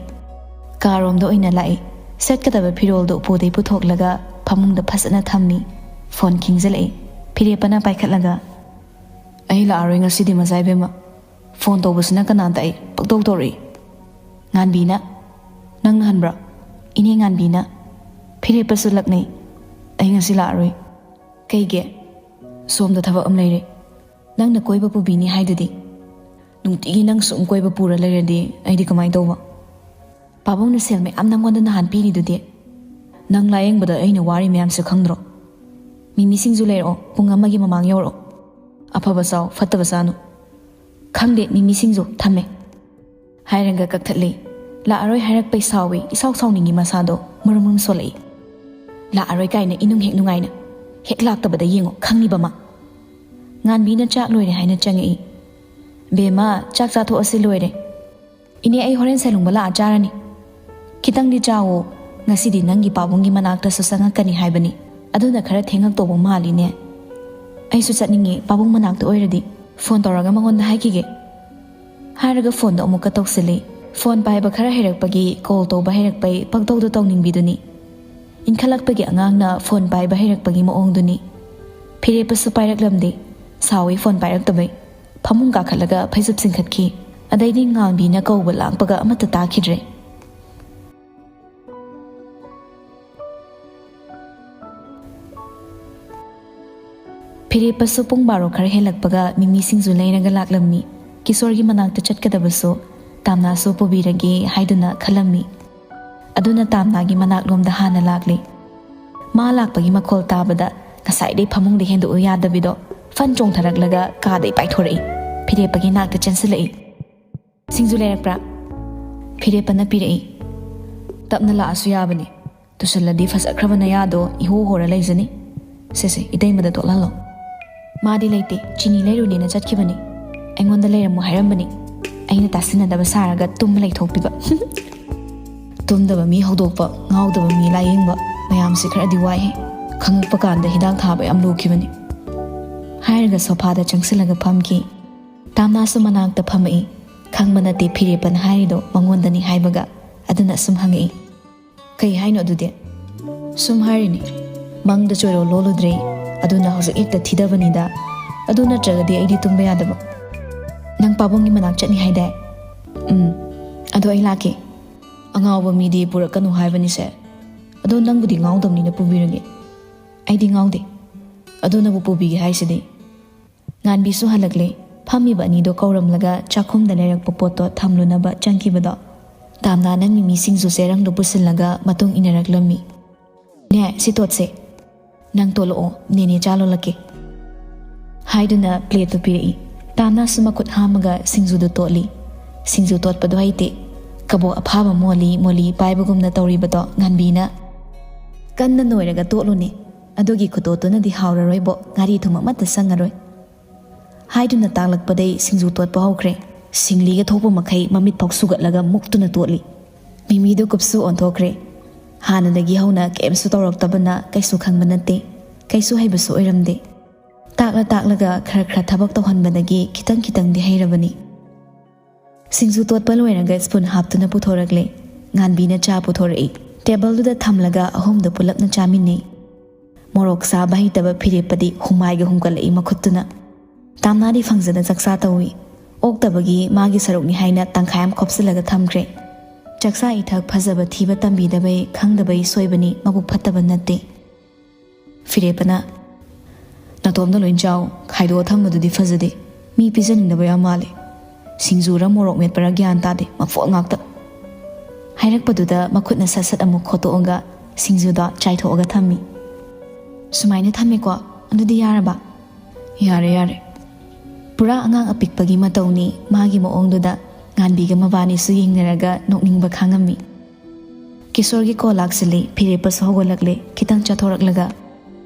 ꯀꯥꯔꯣꯝꯗ ꯑꯣꯏꯅ ꯂꯥꯛꯏ꯫ ꯁꯦꯠꯀꯗꯕ ꯐꯤꯔꯣꯜꯗꯣ ꯎꯄꯨꯗꯩ ꯄꯨꯊꯣꯛꯂꯒ ꯐꯃꯨꯡꯗ ꯐꯖꯅ ꯊꯝꯃꯤ꯫ ꯐꯣꯟ ꯈꯤꯡꯖꯤꯜꯂꯛꯏ꯫ ꯐꯤꯔꯦꯞꯄꯅ ꯄꯥꯏꯈꯠꯂꯒ, "ꯑꯩ ꯂꯥꯛꯑꯔꯣꯏ ꯉꯁꯤꯗꯤ, ꯃꯆꯥ ꯏꯕꯦꯝꯃ꯫ ꯐꯣꯟ ꯇꯧꯕꯁꯤꯅ ꯀꯅꯥꯗ ꯑꯩ ꯄꯛꯇꯧ ꯇꯧꯔꯛꯏ꯫" ꯉꯥꯟꯕꯤꯅ, "ꯅꯪꯅ ꯍꯟꯕ꯭ꯔꯥ?" ꯏꯅꯦ ꯉꯥꯟꯕꯤꯅ꯫ ꯐꯤꯔꯦꯞꯄꯁꯨ ꯂꯛꯅꯩ꯫ "ꯑꯩ ꯉꯁꯤ ꯂꯥꯛꯑꯔꯣꯏ꯫" "ꯀꯩꯒꯤ?" "ꯁꯣꯝꯗ ꯊꯕꯛ ꯑꯃ ꯂꯩꯔꯦ꯫ ꯅꯪꯅ ꯀꯣꯏꯕ ꯄꯨꯕꯤꯅꯤ ꯍꯥꯏꯗꯨꯗꯤ?" "ꯅꯨꯡꯇꯤꯒꯤ ꯅꯪ ꯁꯨꯝ ꯀꯣꯏꯕ ꯄꯨꯔ ꯂꯩꯔꯗꯤ ꯑꯩꯗꯤ ꯀꯃꯥꯏꯅ ꯇꯧꯕ?" "ꯄꯥꯕꯨꯡꯅ ꯁꯦꯜ ꯃꯌꯥꯝ ꯅꯪꯉꯣꯟꯗ ꯅꯍꯥꯟ ꯄꯤꯔꯤꯗꯨꯗꯤ?" "ꯅꯪ ꯂꯥꯌꯦꯡꯕꯗ ꯑꯩꯅ ꯋꯥꯔꯤ ꯃꯌꯥꯝꯁꯦ ꯈꯪꯗ꯭ꯔꯣ? ꯃꯤꯃꯤ ꯁꯤꯡꯖꯨ ꯂꯩꯔꯛꯑꯣ, ꯄꯨꯡ ꯑꯃꯒꯤ ꯃꯃꯥꯡ ꯌꯧꯔꯛꯑꯣ꯫ ꯑꯐꯕ ꯆꯥꯎ, ꯐꯠꯇꯕ ꯆꯥꯅꯨ꯫" "ꯈꯪꯗꯦ, ꯃꯤꯃꯤ ꯁꯤꯡꯖꯨ, ꯊꯝꯃꯦ꯫" ꯍꯥꯏꯔꯒ ꯀꯛꯊꯠꯂꯤ꯫ ꯂꯥꯛꯑꯔꯣꯏ ꯍꯥꯏꯔꯛꯄꯩ ꯁꯥꯎꯏ, ꯏꯁꯥꯎ ꯁꯥꯎꯅꯤꯡꯉꯤ ꯃꯁꯥꯗꯣ, ꯃꯔꯨꯝ ꯃꯔꯨꯝ ꯁꯣꯜꯂꯛꯏ꯫ ꯂꯥꯛꯑꯔꯣꯏ ꯀꯥꯏꯅ ꯏꯅꯨꯡ ꯍꯦꯛ ꯅꯨꯡꯉꯥꯏꯅ꯫ ꯍꯦꯛ ꯂꯥꯛꯇꯕꯗ ꯌꯦꯡꯉꯣ, ꯈꯪꯉꯤꯕ ꯃꯥ꯫ ꯉꯥꯟꯕꯤꯅ ꯆꯥꯛ ꯂꯣꯏꯔꯦ ꯍꯥꯏꯅ ꯆꯪꯉꯛꯏ꯫ "ꯕꯦꯝꯃ, ꯆꯥꯛ ꯆꯥꯊꯣꯛꯑꯁꯤ, ꯂꯣꯏꯔꯦ꯫ ꯏꯅꯦ, ꯑꯩ ꯍꯣꯔꯦꯟ ꯁꯦꯂꯨꯡꯕ ꯂꯥꯛꯑ ꯆꯥꯔꯅꯤ꯫ ꯈꯤꯇꯪꯗꯤ ꯆꯥꯋꯣ, ꯉꯁꯤꯗꯤ ꯅꯪꯒꯤ ꯄꯥꯕꯨꯡꯒꯤ ꯃꯅꯥꯛꯇꯁꯨ ꯆꯪꯉꯛꯀꯅꯤ ꯍꯥꯏꯕꯅꯤ, ꯑꯗꯨꯅ ꯈꯔ ꯊꯦꯡꯉꯛꯇꯧꯕ ꯃꯥꯜꯂꯤꯅꯦ꯫ ꯑꯩꯁꯨ ꯆꯠꯅꯤꯡꯉꯦ, ꯄꯥꯕꯨꯡ ꯃꯅꯥꯛꯇ ꯑꯣꯏꯔꯗꯤ꯫ ꯐꯣꯟ ꯇꯧꯔꯒ ꯃꯉꯣꯟꯗ ꯍꯥꯏꯈꯤꯒꯦ"꯫ ꯍꯥꯏꯔꯒ ꯐꯣꯟꯗꯣ ꯑꯃꯨꯛꯀ ꯇꯧꯁꯤꯜꯂꯤ꯫ ꯐꯣꯟ ꯄꯥꯏꯕ ꯈꯔ ꯍꯩꯔꯛꯄꯒꯤ, ꯀꯣꯜ ꯇꯧꯕ ꯍꯩꯔꯛꯄꯩ ꯄꯪꯇꯧꯗ ꯇꯧꯅꯤꯡꯕꯤꯗꯨꯅꯤ꯫ ꯏꯟꯈꯠꯂꯛꯄꯒꯤ ꯑꯉꯥꯡꯅ ꯐꯣꯟ ꯄꯥꯏꯕ ꯍꯩꯔꯛꯄꯒꯤ ꯃꯑꯣꯡꯗꯨꯅꯤ꯫ ꯐꯤꯔꯦꯞꯄꯁꯨ ꯄꯥꯏꯔꯛꯂꯝꯗꯦ, ꯁꯥꯎꯏ ꯐꯣꯟ ꯄꯥꯏꯔꯛꯇꯕꯩ꯫ ꯐꯃꯨꯡ ꯀꯥꯈꯠꯂꯒ ꯐꯩꯖꯨꯞ ꯆꯤꯡꯈꯠꯈꯤ꯫ ꯑꯗꯩꯗꯤ ꯉꯥꯟꯕꯤꯅ ꯀꯧꯕ ꯂꯥꯡꯄꯒ ꯑꯃꯠꯇ ꯇꯥꯈꯤꯗ꯭ꯔꯦ꯫ ꯐꯤꯔꯦꯞꯄꯁꯨ ꯄꯨꯡ ꯕꯥꯔꯣ ꯈꯔ ꯍꯦꯜꯂꯛꯄꯒ ꯃꯤꯃꯤ ꯁꯤꯡꯖꯨ ꯂꯩꯔꯒ ꯂꯥꯛꯂꯝꯃꯤ꯫ ꯀꯤꯁꯣꯔꯒꯤ ꯃꯅꯥꯛꯇ ꯆꯠꯀꯗꯕꯁꯨ ꯇꯥꯝꯅꯥꯁꯨ ꯄꯨꯕꯤꯔꯒꯦ ꯍꯥꯏꯗꯨꯅ ꯈꯜꯂꯝꯃꯤ꯫ ꯑꯗꯨꯅ ꯇꯥꯝꯅꯥꯒꯤ ꯃꯅꯥꯛꯂꯣꯝꯗ ꯍꯥꯟꯅ ꯂꯥꯛꯂꯤ꯫ ꯃꯥ ꯂꯥꯛꯄꯒꯤ ꯃꯈꯣꯜ ꯇꯥꯕꯗ ꯉꯁꯥꯏꯗꯩ ꯐꯃꯨꯡꯗ ꯍꯦꯟꯗꯣꯛꯎ ꯌꯥꯗꯕꯤꯗꯣ ꯐꯟ ꯆꯣꯡꯊꯔꯛꯂꯒ ꯀꯥꯗꯩ ꯄꯥꯏꯊꯣꯔꯛꯏ꯫ ꯐꯤꯔꯦꯞꯄꯒꯤ ꯅꯥꯛꯇ ꯆꯦꯟꯁꯤꯜꯂꯛꯏ꯫ "ꯁꯤꯡꯖꯨ ꯂꯩꯔꯛꯄ꯭ꯔꯥ?" ꯐꯤꯔꯦꯞꯄꯅ ꯄꯤꯔꯛꯏ꯫ "ꯇꯞꯅ ꯂꯥꯛꯑꯁꯨ ꯌꯥꯕꯅꯤ꯫ ꯇꯨꯁꯜꯂꯗꯤ ꯐꯖꯈ꯭ꯔꯕ ꯅꯌꯥꯗꯣ ꯏꯍꯣ ꯍꯣꯔ ꯂꯩꯖꯅꯤ꯫ ꯁꯦ ꯁꯦ, ꯏꯇꯩꯃꯗ ꯇꯣꯠꯍꯜꯂꯣ"꯫ "ꯃꯥꯗꯤ ꯂꯩꯇꯦ, ꯆꯤꯅꯤ ꯂꯩꯔꯨꯅꯦꯅ ꯆꯠꯈꯤꯕꯅꯤ꯫ ꯑꯩꯉꯣꯟꯗ ꯂꯩꯔꯝꯃꯣ ꯍꯥꯏꯔꯝꯕꯅꯤ꯫ ꯑꯩꯅ ꯇꯥꯁꯤꯟꯅꯗꯕ ꯁꯥꯔꯒ ꯇꯨꯝꯕ ꯂꯩꯊꯣꯛꯄꯤꯕ"꯫ "ꯇꯨꯝꯗꯕ ꯃꯤ ꯍꯧꯗꯣꯛꯄ, ꯉꯥꯎꯗꯕ ꯃꯤ ꯂꯥꯌꯦꯡꯕ, ꯃꯌꯥꯝꯁꯤ ꯈꯔꯗꯤ ꯋꯥꯏꯍꯦ꯫ ꯈꯪꯉꯛꯄ ꯀꯥꯟꯗ ꯍꯤꯗꯥꯛ ꯊꯥꯕ ꯌꯥꯝ ꯂꯨꯈꯤꯕꯅꯤ"꯫ ꯍꯥꯏꯔꯒ ꯁꯣꯐꯥꯗ ꯆꯪꯁꯤꯜꯂꯒ ꯐꯝꯈꯤ꯫ ꯇꯥꯝꯅꯥꯁꯨ ꯃꯅꯥꯛꯇ ꯐꯝꯃꯛꯏ꯫ ꯈꯪꯕ ꯅꯠꯇꯦ ꯐꯤꯔꯦꯞꯄꯅ ꯍꯥꯏꯔꯤꯗꯣ ꯃꯉꯣꯟꯗꯅꯤ ꯍꯥꯏꯕꯒ꯫ ꯑꯗꯨꯅ ꯑꯁꯨꯝ ꯍꯪꯉꯛꯏ꯫ "ꯀꯩ ꯍꯥꯏꯅꯣ ꯑꯗꯨꯗꯤ?" "ꯁꯨꯝ ꯍꯥꯏꯔꯤꯅꯤ꯫ ꯃꯪꯗ ꯆꯣꯏꯔꯣꯜ ꯂꯣꯜꯂꯨꯗ꯭ꯔꯦ, ꯑꯗꯨꯅ ꯍꯧꯖꯤꯛ ꯍꯦꯛꯇ ꯊꯤꯗꯕꯅꯤꯗ꯫ ꯑꯗꯨ ꯅꯠꯇ꯭ꯔꯒꯗꯤ ꯑꯩꯗꯤ ꯇꯨꯝꯕ ꯌꯥꯗꯕ"꯫ "ꯅꯪ ꯄꯥꯕꯨꯡꯒꯤ ꯃꯅꯥꯛ ꯆꯠꯅꯤ ꯍꯥꯏꯗꯥꯏ?" "ꯎꯝ, ꯑꯗꯣ ꯑꯩ ꯂꯥꯛꯀꯦ꯫ ꯑꯉꯥꯎꯕ ꯃꯤꯗꯤ ꯄꯨꯔꯛꯀꯅꯨ ꯍꯥꯏꯕꯅꯤꯁꯦ꯫ ꯑꯗꯣ ꯅꯪꯕꯨꯗꯤ ꯉꯥꯎꯗꯕꯅꯤꯅ ꯄꯨꯕꯤꯔꯒꯦ"꯫ "ꯑꯩꯗꯤ ꯉꯥꯎꯗꯦ꯫ ꯑꯗꯨꯅꯕꯨ ꯄꯨꯕꯤꯒꯦ ꯍꯥꯏꯁꯤꯗꯤ"꯫ ꯉꯥꯟꯕꯤꯁꯨ ꯍꯜꯂꯛꯂꯦ꯫ ꯐꯝꯃꯤꯕ ꯑꯅꯤꯗꯣ ꯀꯧꯔꯝꯂꯒ ꯆꯥꯛꯈꯨꯝꯗ ꯂꯩꯔꯛꯄ ꯄꯣꯠꯇꯣ ꯊꯝꯂꯨꯅꯕ ꯆꯪꯈꯤꯕꯗꯣ, ꯇꯥꯝꯅꯥꯅ ꯃꯤꯃꯤ ꯁꯤꯡꯖꯨ ꯆꯦꯔꯪꯗꯣ ꯄꯨꯁꯤꯜꯂꯒ ꯃꯇꯨꯡ ꯏꯟꯅꯔꯛꯂꯝꯃꯤ꯫ "ꯅꯦ, ꯁꯤ ꯇꯣꯠꯁꯦ꯫ ꯅꯪ ꯇꯣꯠꯂꯛꯑꯣ, ꯅꯦꯅꯦ ꯆꯥ ꯂꯣꯜꯂꯛꯀꯦ"꯫ ꯍꯥꯏꯗꯨꯅ ꯄ꯭ꯂꯦꯠꯇꯨ ꯄꯤꯔꯛꯏ꯫ ꯇꯥꯝꯅꯥꯁꯨ ꯃꯈꯨꯠ ꯍꯥꯝꯃꯒ ꯁꯤꯡꯖꯨꯗꯨ ꯇꯣꯠꯂꯤ꯫ ꯁꯤꯡꯖꯨ ꯇꯣꯠꯄꯗꯣ ꯍꯩꯇꯦ꯫ ꯀꯕꯣꯛ ꯑꯐꯥꯕ ꯃꯣꯂꯤ ꯃꯣꯂꯤ ꯄꯥꯏꯕꯒꯨꯝꯅ ꯇꯧꯔꯤꯕꯗꯣ ꯉꯥꯟꯕꯤꯅ, "ꯀꯟꯅ ꯅꯣꯏꯔꯒ ꯇꯣꯠꯂꯨꯅꯦ, ꯑꯗꯨꯒꯤ ꯈꯨꯇꯣꯠꯇꯨꯅꯗꯤ ꯍꯥꯎꯔꯔꯣꯏꯕꯣ, ꯉꯥꯔꯤ ꯊꯨꯝ ꯑꯃꯠꯇ ꯆꯪꯉꯔꯣꯏ" ꯍꯥꯏꯗꯨꯅ ꯇꯥꯛꯂꯛꯄꯗꯩ ꯁꯤꯡꯖꯨ ꯇꯣꯠꯄ ꯍꯧꯈ꯭ꯔꯦ꯫ ꯁꯤꯡꯂꯤꯒ ꯊꯣꯛꯄ ꯃꯈꯩ ꯃꯃꯤꯠ ꯐꯥꯎ ꯁꯨꯒꯠꯂꯒ ꯃꯨꯛꯇꯨꯅ ꯇꯣꯠꯂꯤ꯫ ꯃꯤꯃꯤꯗꯨ ꯀꯨꯞꯁꯨ ꯑꯣꯟꯊꯣꯛꯈ꯭ꯔꯦ꯫ ꯍꯥꯟꯅꯗꯒꯤ ꯍꯧꯅ ꯀꯔꯤꯝꯁꯨ ꯇꯧꯔꯛꯇꯕꯅ ꯀꯩꯁꯨ ꯈꯪꯕ ꯅꯠꯇꯦ, ꯀꯩꯁꯨ ꯍꯩꯕꯁꯨ ꯑꯣꯏꯔꯝꯗꯦ꯫ ꯇꯥꯛꯂ ꯇꯥꯛꯂꯒ ꯈꯔ ꯈꯔ ꯊꯕꯛ ꯇꯧꯍꯟꯕꯗꯒꯤ ꯈꯤꯇꯪ ꯈꯤꯇꯪꯗꯤ ꯍꯩꯔꯕꯅꯤ꯫ ꯁꯤꯡꯖꯨ ꯇꯣꯠꯄ ꯂꯣꯏꯔꯒ ꯁ꯭ꯄꯨꯟ ꯍꯥꯞꯇꯨꯅ ꯄꯨꯊꯣꯔꯛꯂꯦ꯫ ꯉꯥꯟꯕꯤꯅ ꯆꯥ ꯄꯨꯊꯣꯔꯛꯏ꯫ ꯇꯦꯕꯜꯗꯨꯗ ꯊꯝꯂꯒ ꯑꯍꯨꯝꯗꯨ ꯄꯨꯂꯞꯅ ꯆꯥꯃꯤꯟꯅꯩ꯫ ꯃꯣꯔꯣꯛ ꯆꯥꯕ ꯍꯩꯇꯕ ꯐꯤꯔꯦꯞꯄꯗꯤ ꯍꯨꯃꯥꯏꯒ ꯍꯨꯝꯒꯠꯂꯛꯏ ꯃꯈꯨꯠꯇꯨꯅ꯫ ꯇꯥꯝꯅꯥꯗꯤ ꯐꯪꯖꯅ ꯆꯥꯛꯆꯥ ꯇꯧꯏ꯫ ꯑꯣꯛꯇꯕꯒꯤ ꯃꯥꯒꯤ ꯁꯔꯨꯛꯅꯤ ꯍꯥꯏꯅ ꯇꯪꯈꯥꯏ ꯑꯃ ꯈꯣꯞꯆꯤꯜꯂꯒ ꯊꯝꯈ꯭ꯔꯦ꯫ ꯆꯥꯛꯆꯥ ꯏꯊꯛ ꯐꯖꯕ ꯊꯤꯕ ꯇꯝꯕꯤꯗꯕꯩ ꯈꯪꯗꯕꯩ ꯁꯣꯏꯕꯅꯤ, ꯃꯕꯨꯛ ꯐꯠꯇꯕ ꯅꯠꯇꯦ꯫ ꯐꯤꯔꯦꯞꯄꯅ, "ꯅꯇꯣꯝꯗ ꯂꯣꯏ ꯆꯥꯎ, ꯈꯥꯏꯗꯣꯛꯑ ꯊꯝꯕꯗꯨꯗꯤ ꯐꯖꯗꯦ꯫ ꯃꯤ ꯄꯤꯖꯅꯤꯡꯗꯕ ꯌꯥꯝ ꯃꯥꯜꯂꯦ꯫ ꯁꯤꯡꯖꯨꯔ ꯃꯣꯔꯣꯛ ꯃꯦꯠꯄꯔ ꯒ꯭ꯌꯥꯟ ꯇꯥꯗꯦ, ꯃꯐꯣꯟ ꯉꯥꯛꯇ" ꯍꯥꯏꯔꯛꯄꯗꯨꯗ ꯃꯈꯨꯠꯅ ꯁꯠ ꯁꯠ ꯑꯃꯨꯛ ꯈꯣꯠꯇꯣꯛꯑꯒ ꯁꯤꯡꯖꯨꯗꯣ ꯆꯥꯏꯊꯣꯛꯑꯒ ꯊꯝꯃꯤ꯫ "ꯁꯨꯃꯥꯏꯅ ꯊꯝꯃꯦꯀꯣ, ꯑꯗꯨꯗꯤ ꯌꯥꯔꯕ?" "ꯌꯥꯔꯦ, ꯌꯥꯔꯦ"꯫ ꯄꯨꯔꯥ ꯑꯉꯥꯡ ꯑꯄꯤꯛꯄꯒꯤ ꯃꯇꯧꯅꯤ ꯃꯥꯒꯤ ꯃꯑꯣꯡꯗꯨꯗ꯫ ꯉꯥꯟꯕꯤꯒ ꯃꯕꯥꯅꯤꯁꯨ ꯌꯦꯡꯅꯔꯒ ꯅꯣꯛꯅꯤꯡꯕ ꯈꯥꯡꯉꯝꯃꯤ꯫ ꯀꯤꯁꯣꯔꯒꯤ ꯀꯣꯜ ꯂꯥꯛꯁꯤꯜꯂꯤ꯫ ꯐꯤꯔꯦꯞꯄꯁꯨ ꯍꯧꯒꯠꯂꯛꯂꯦ꯫ ꯈꯤꯇꯪ ꯆꯠꯊꯣꯔꯛꯂꯒ,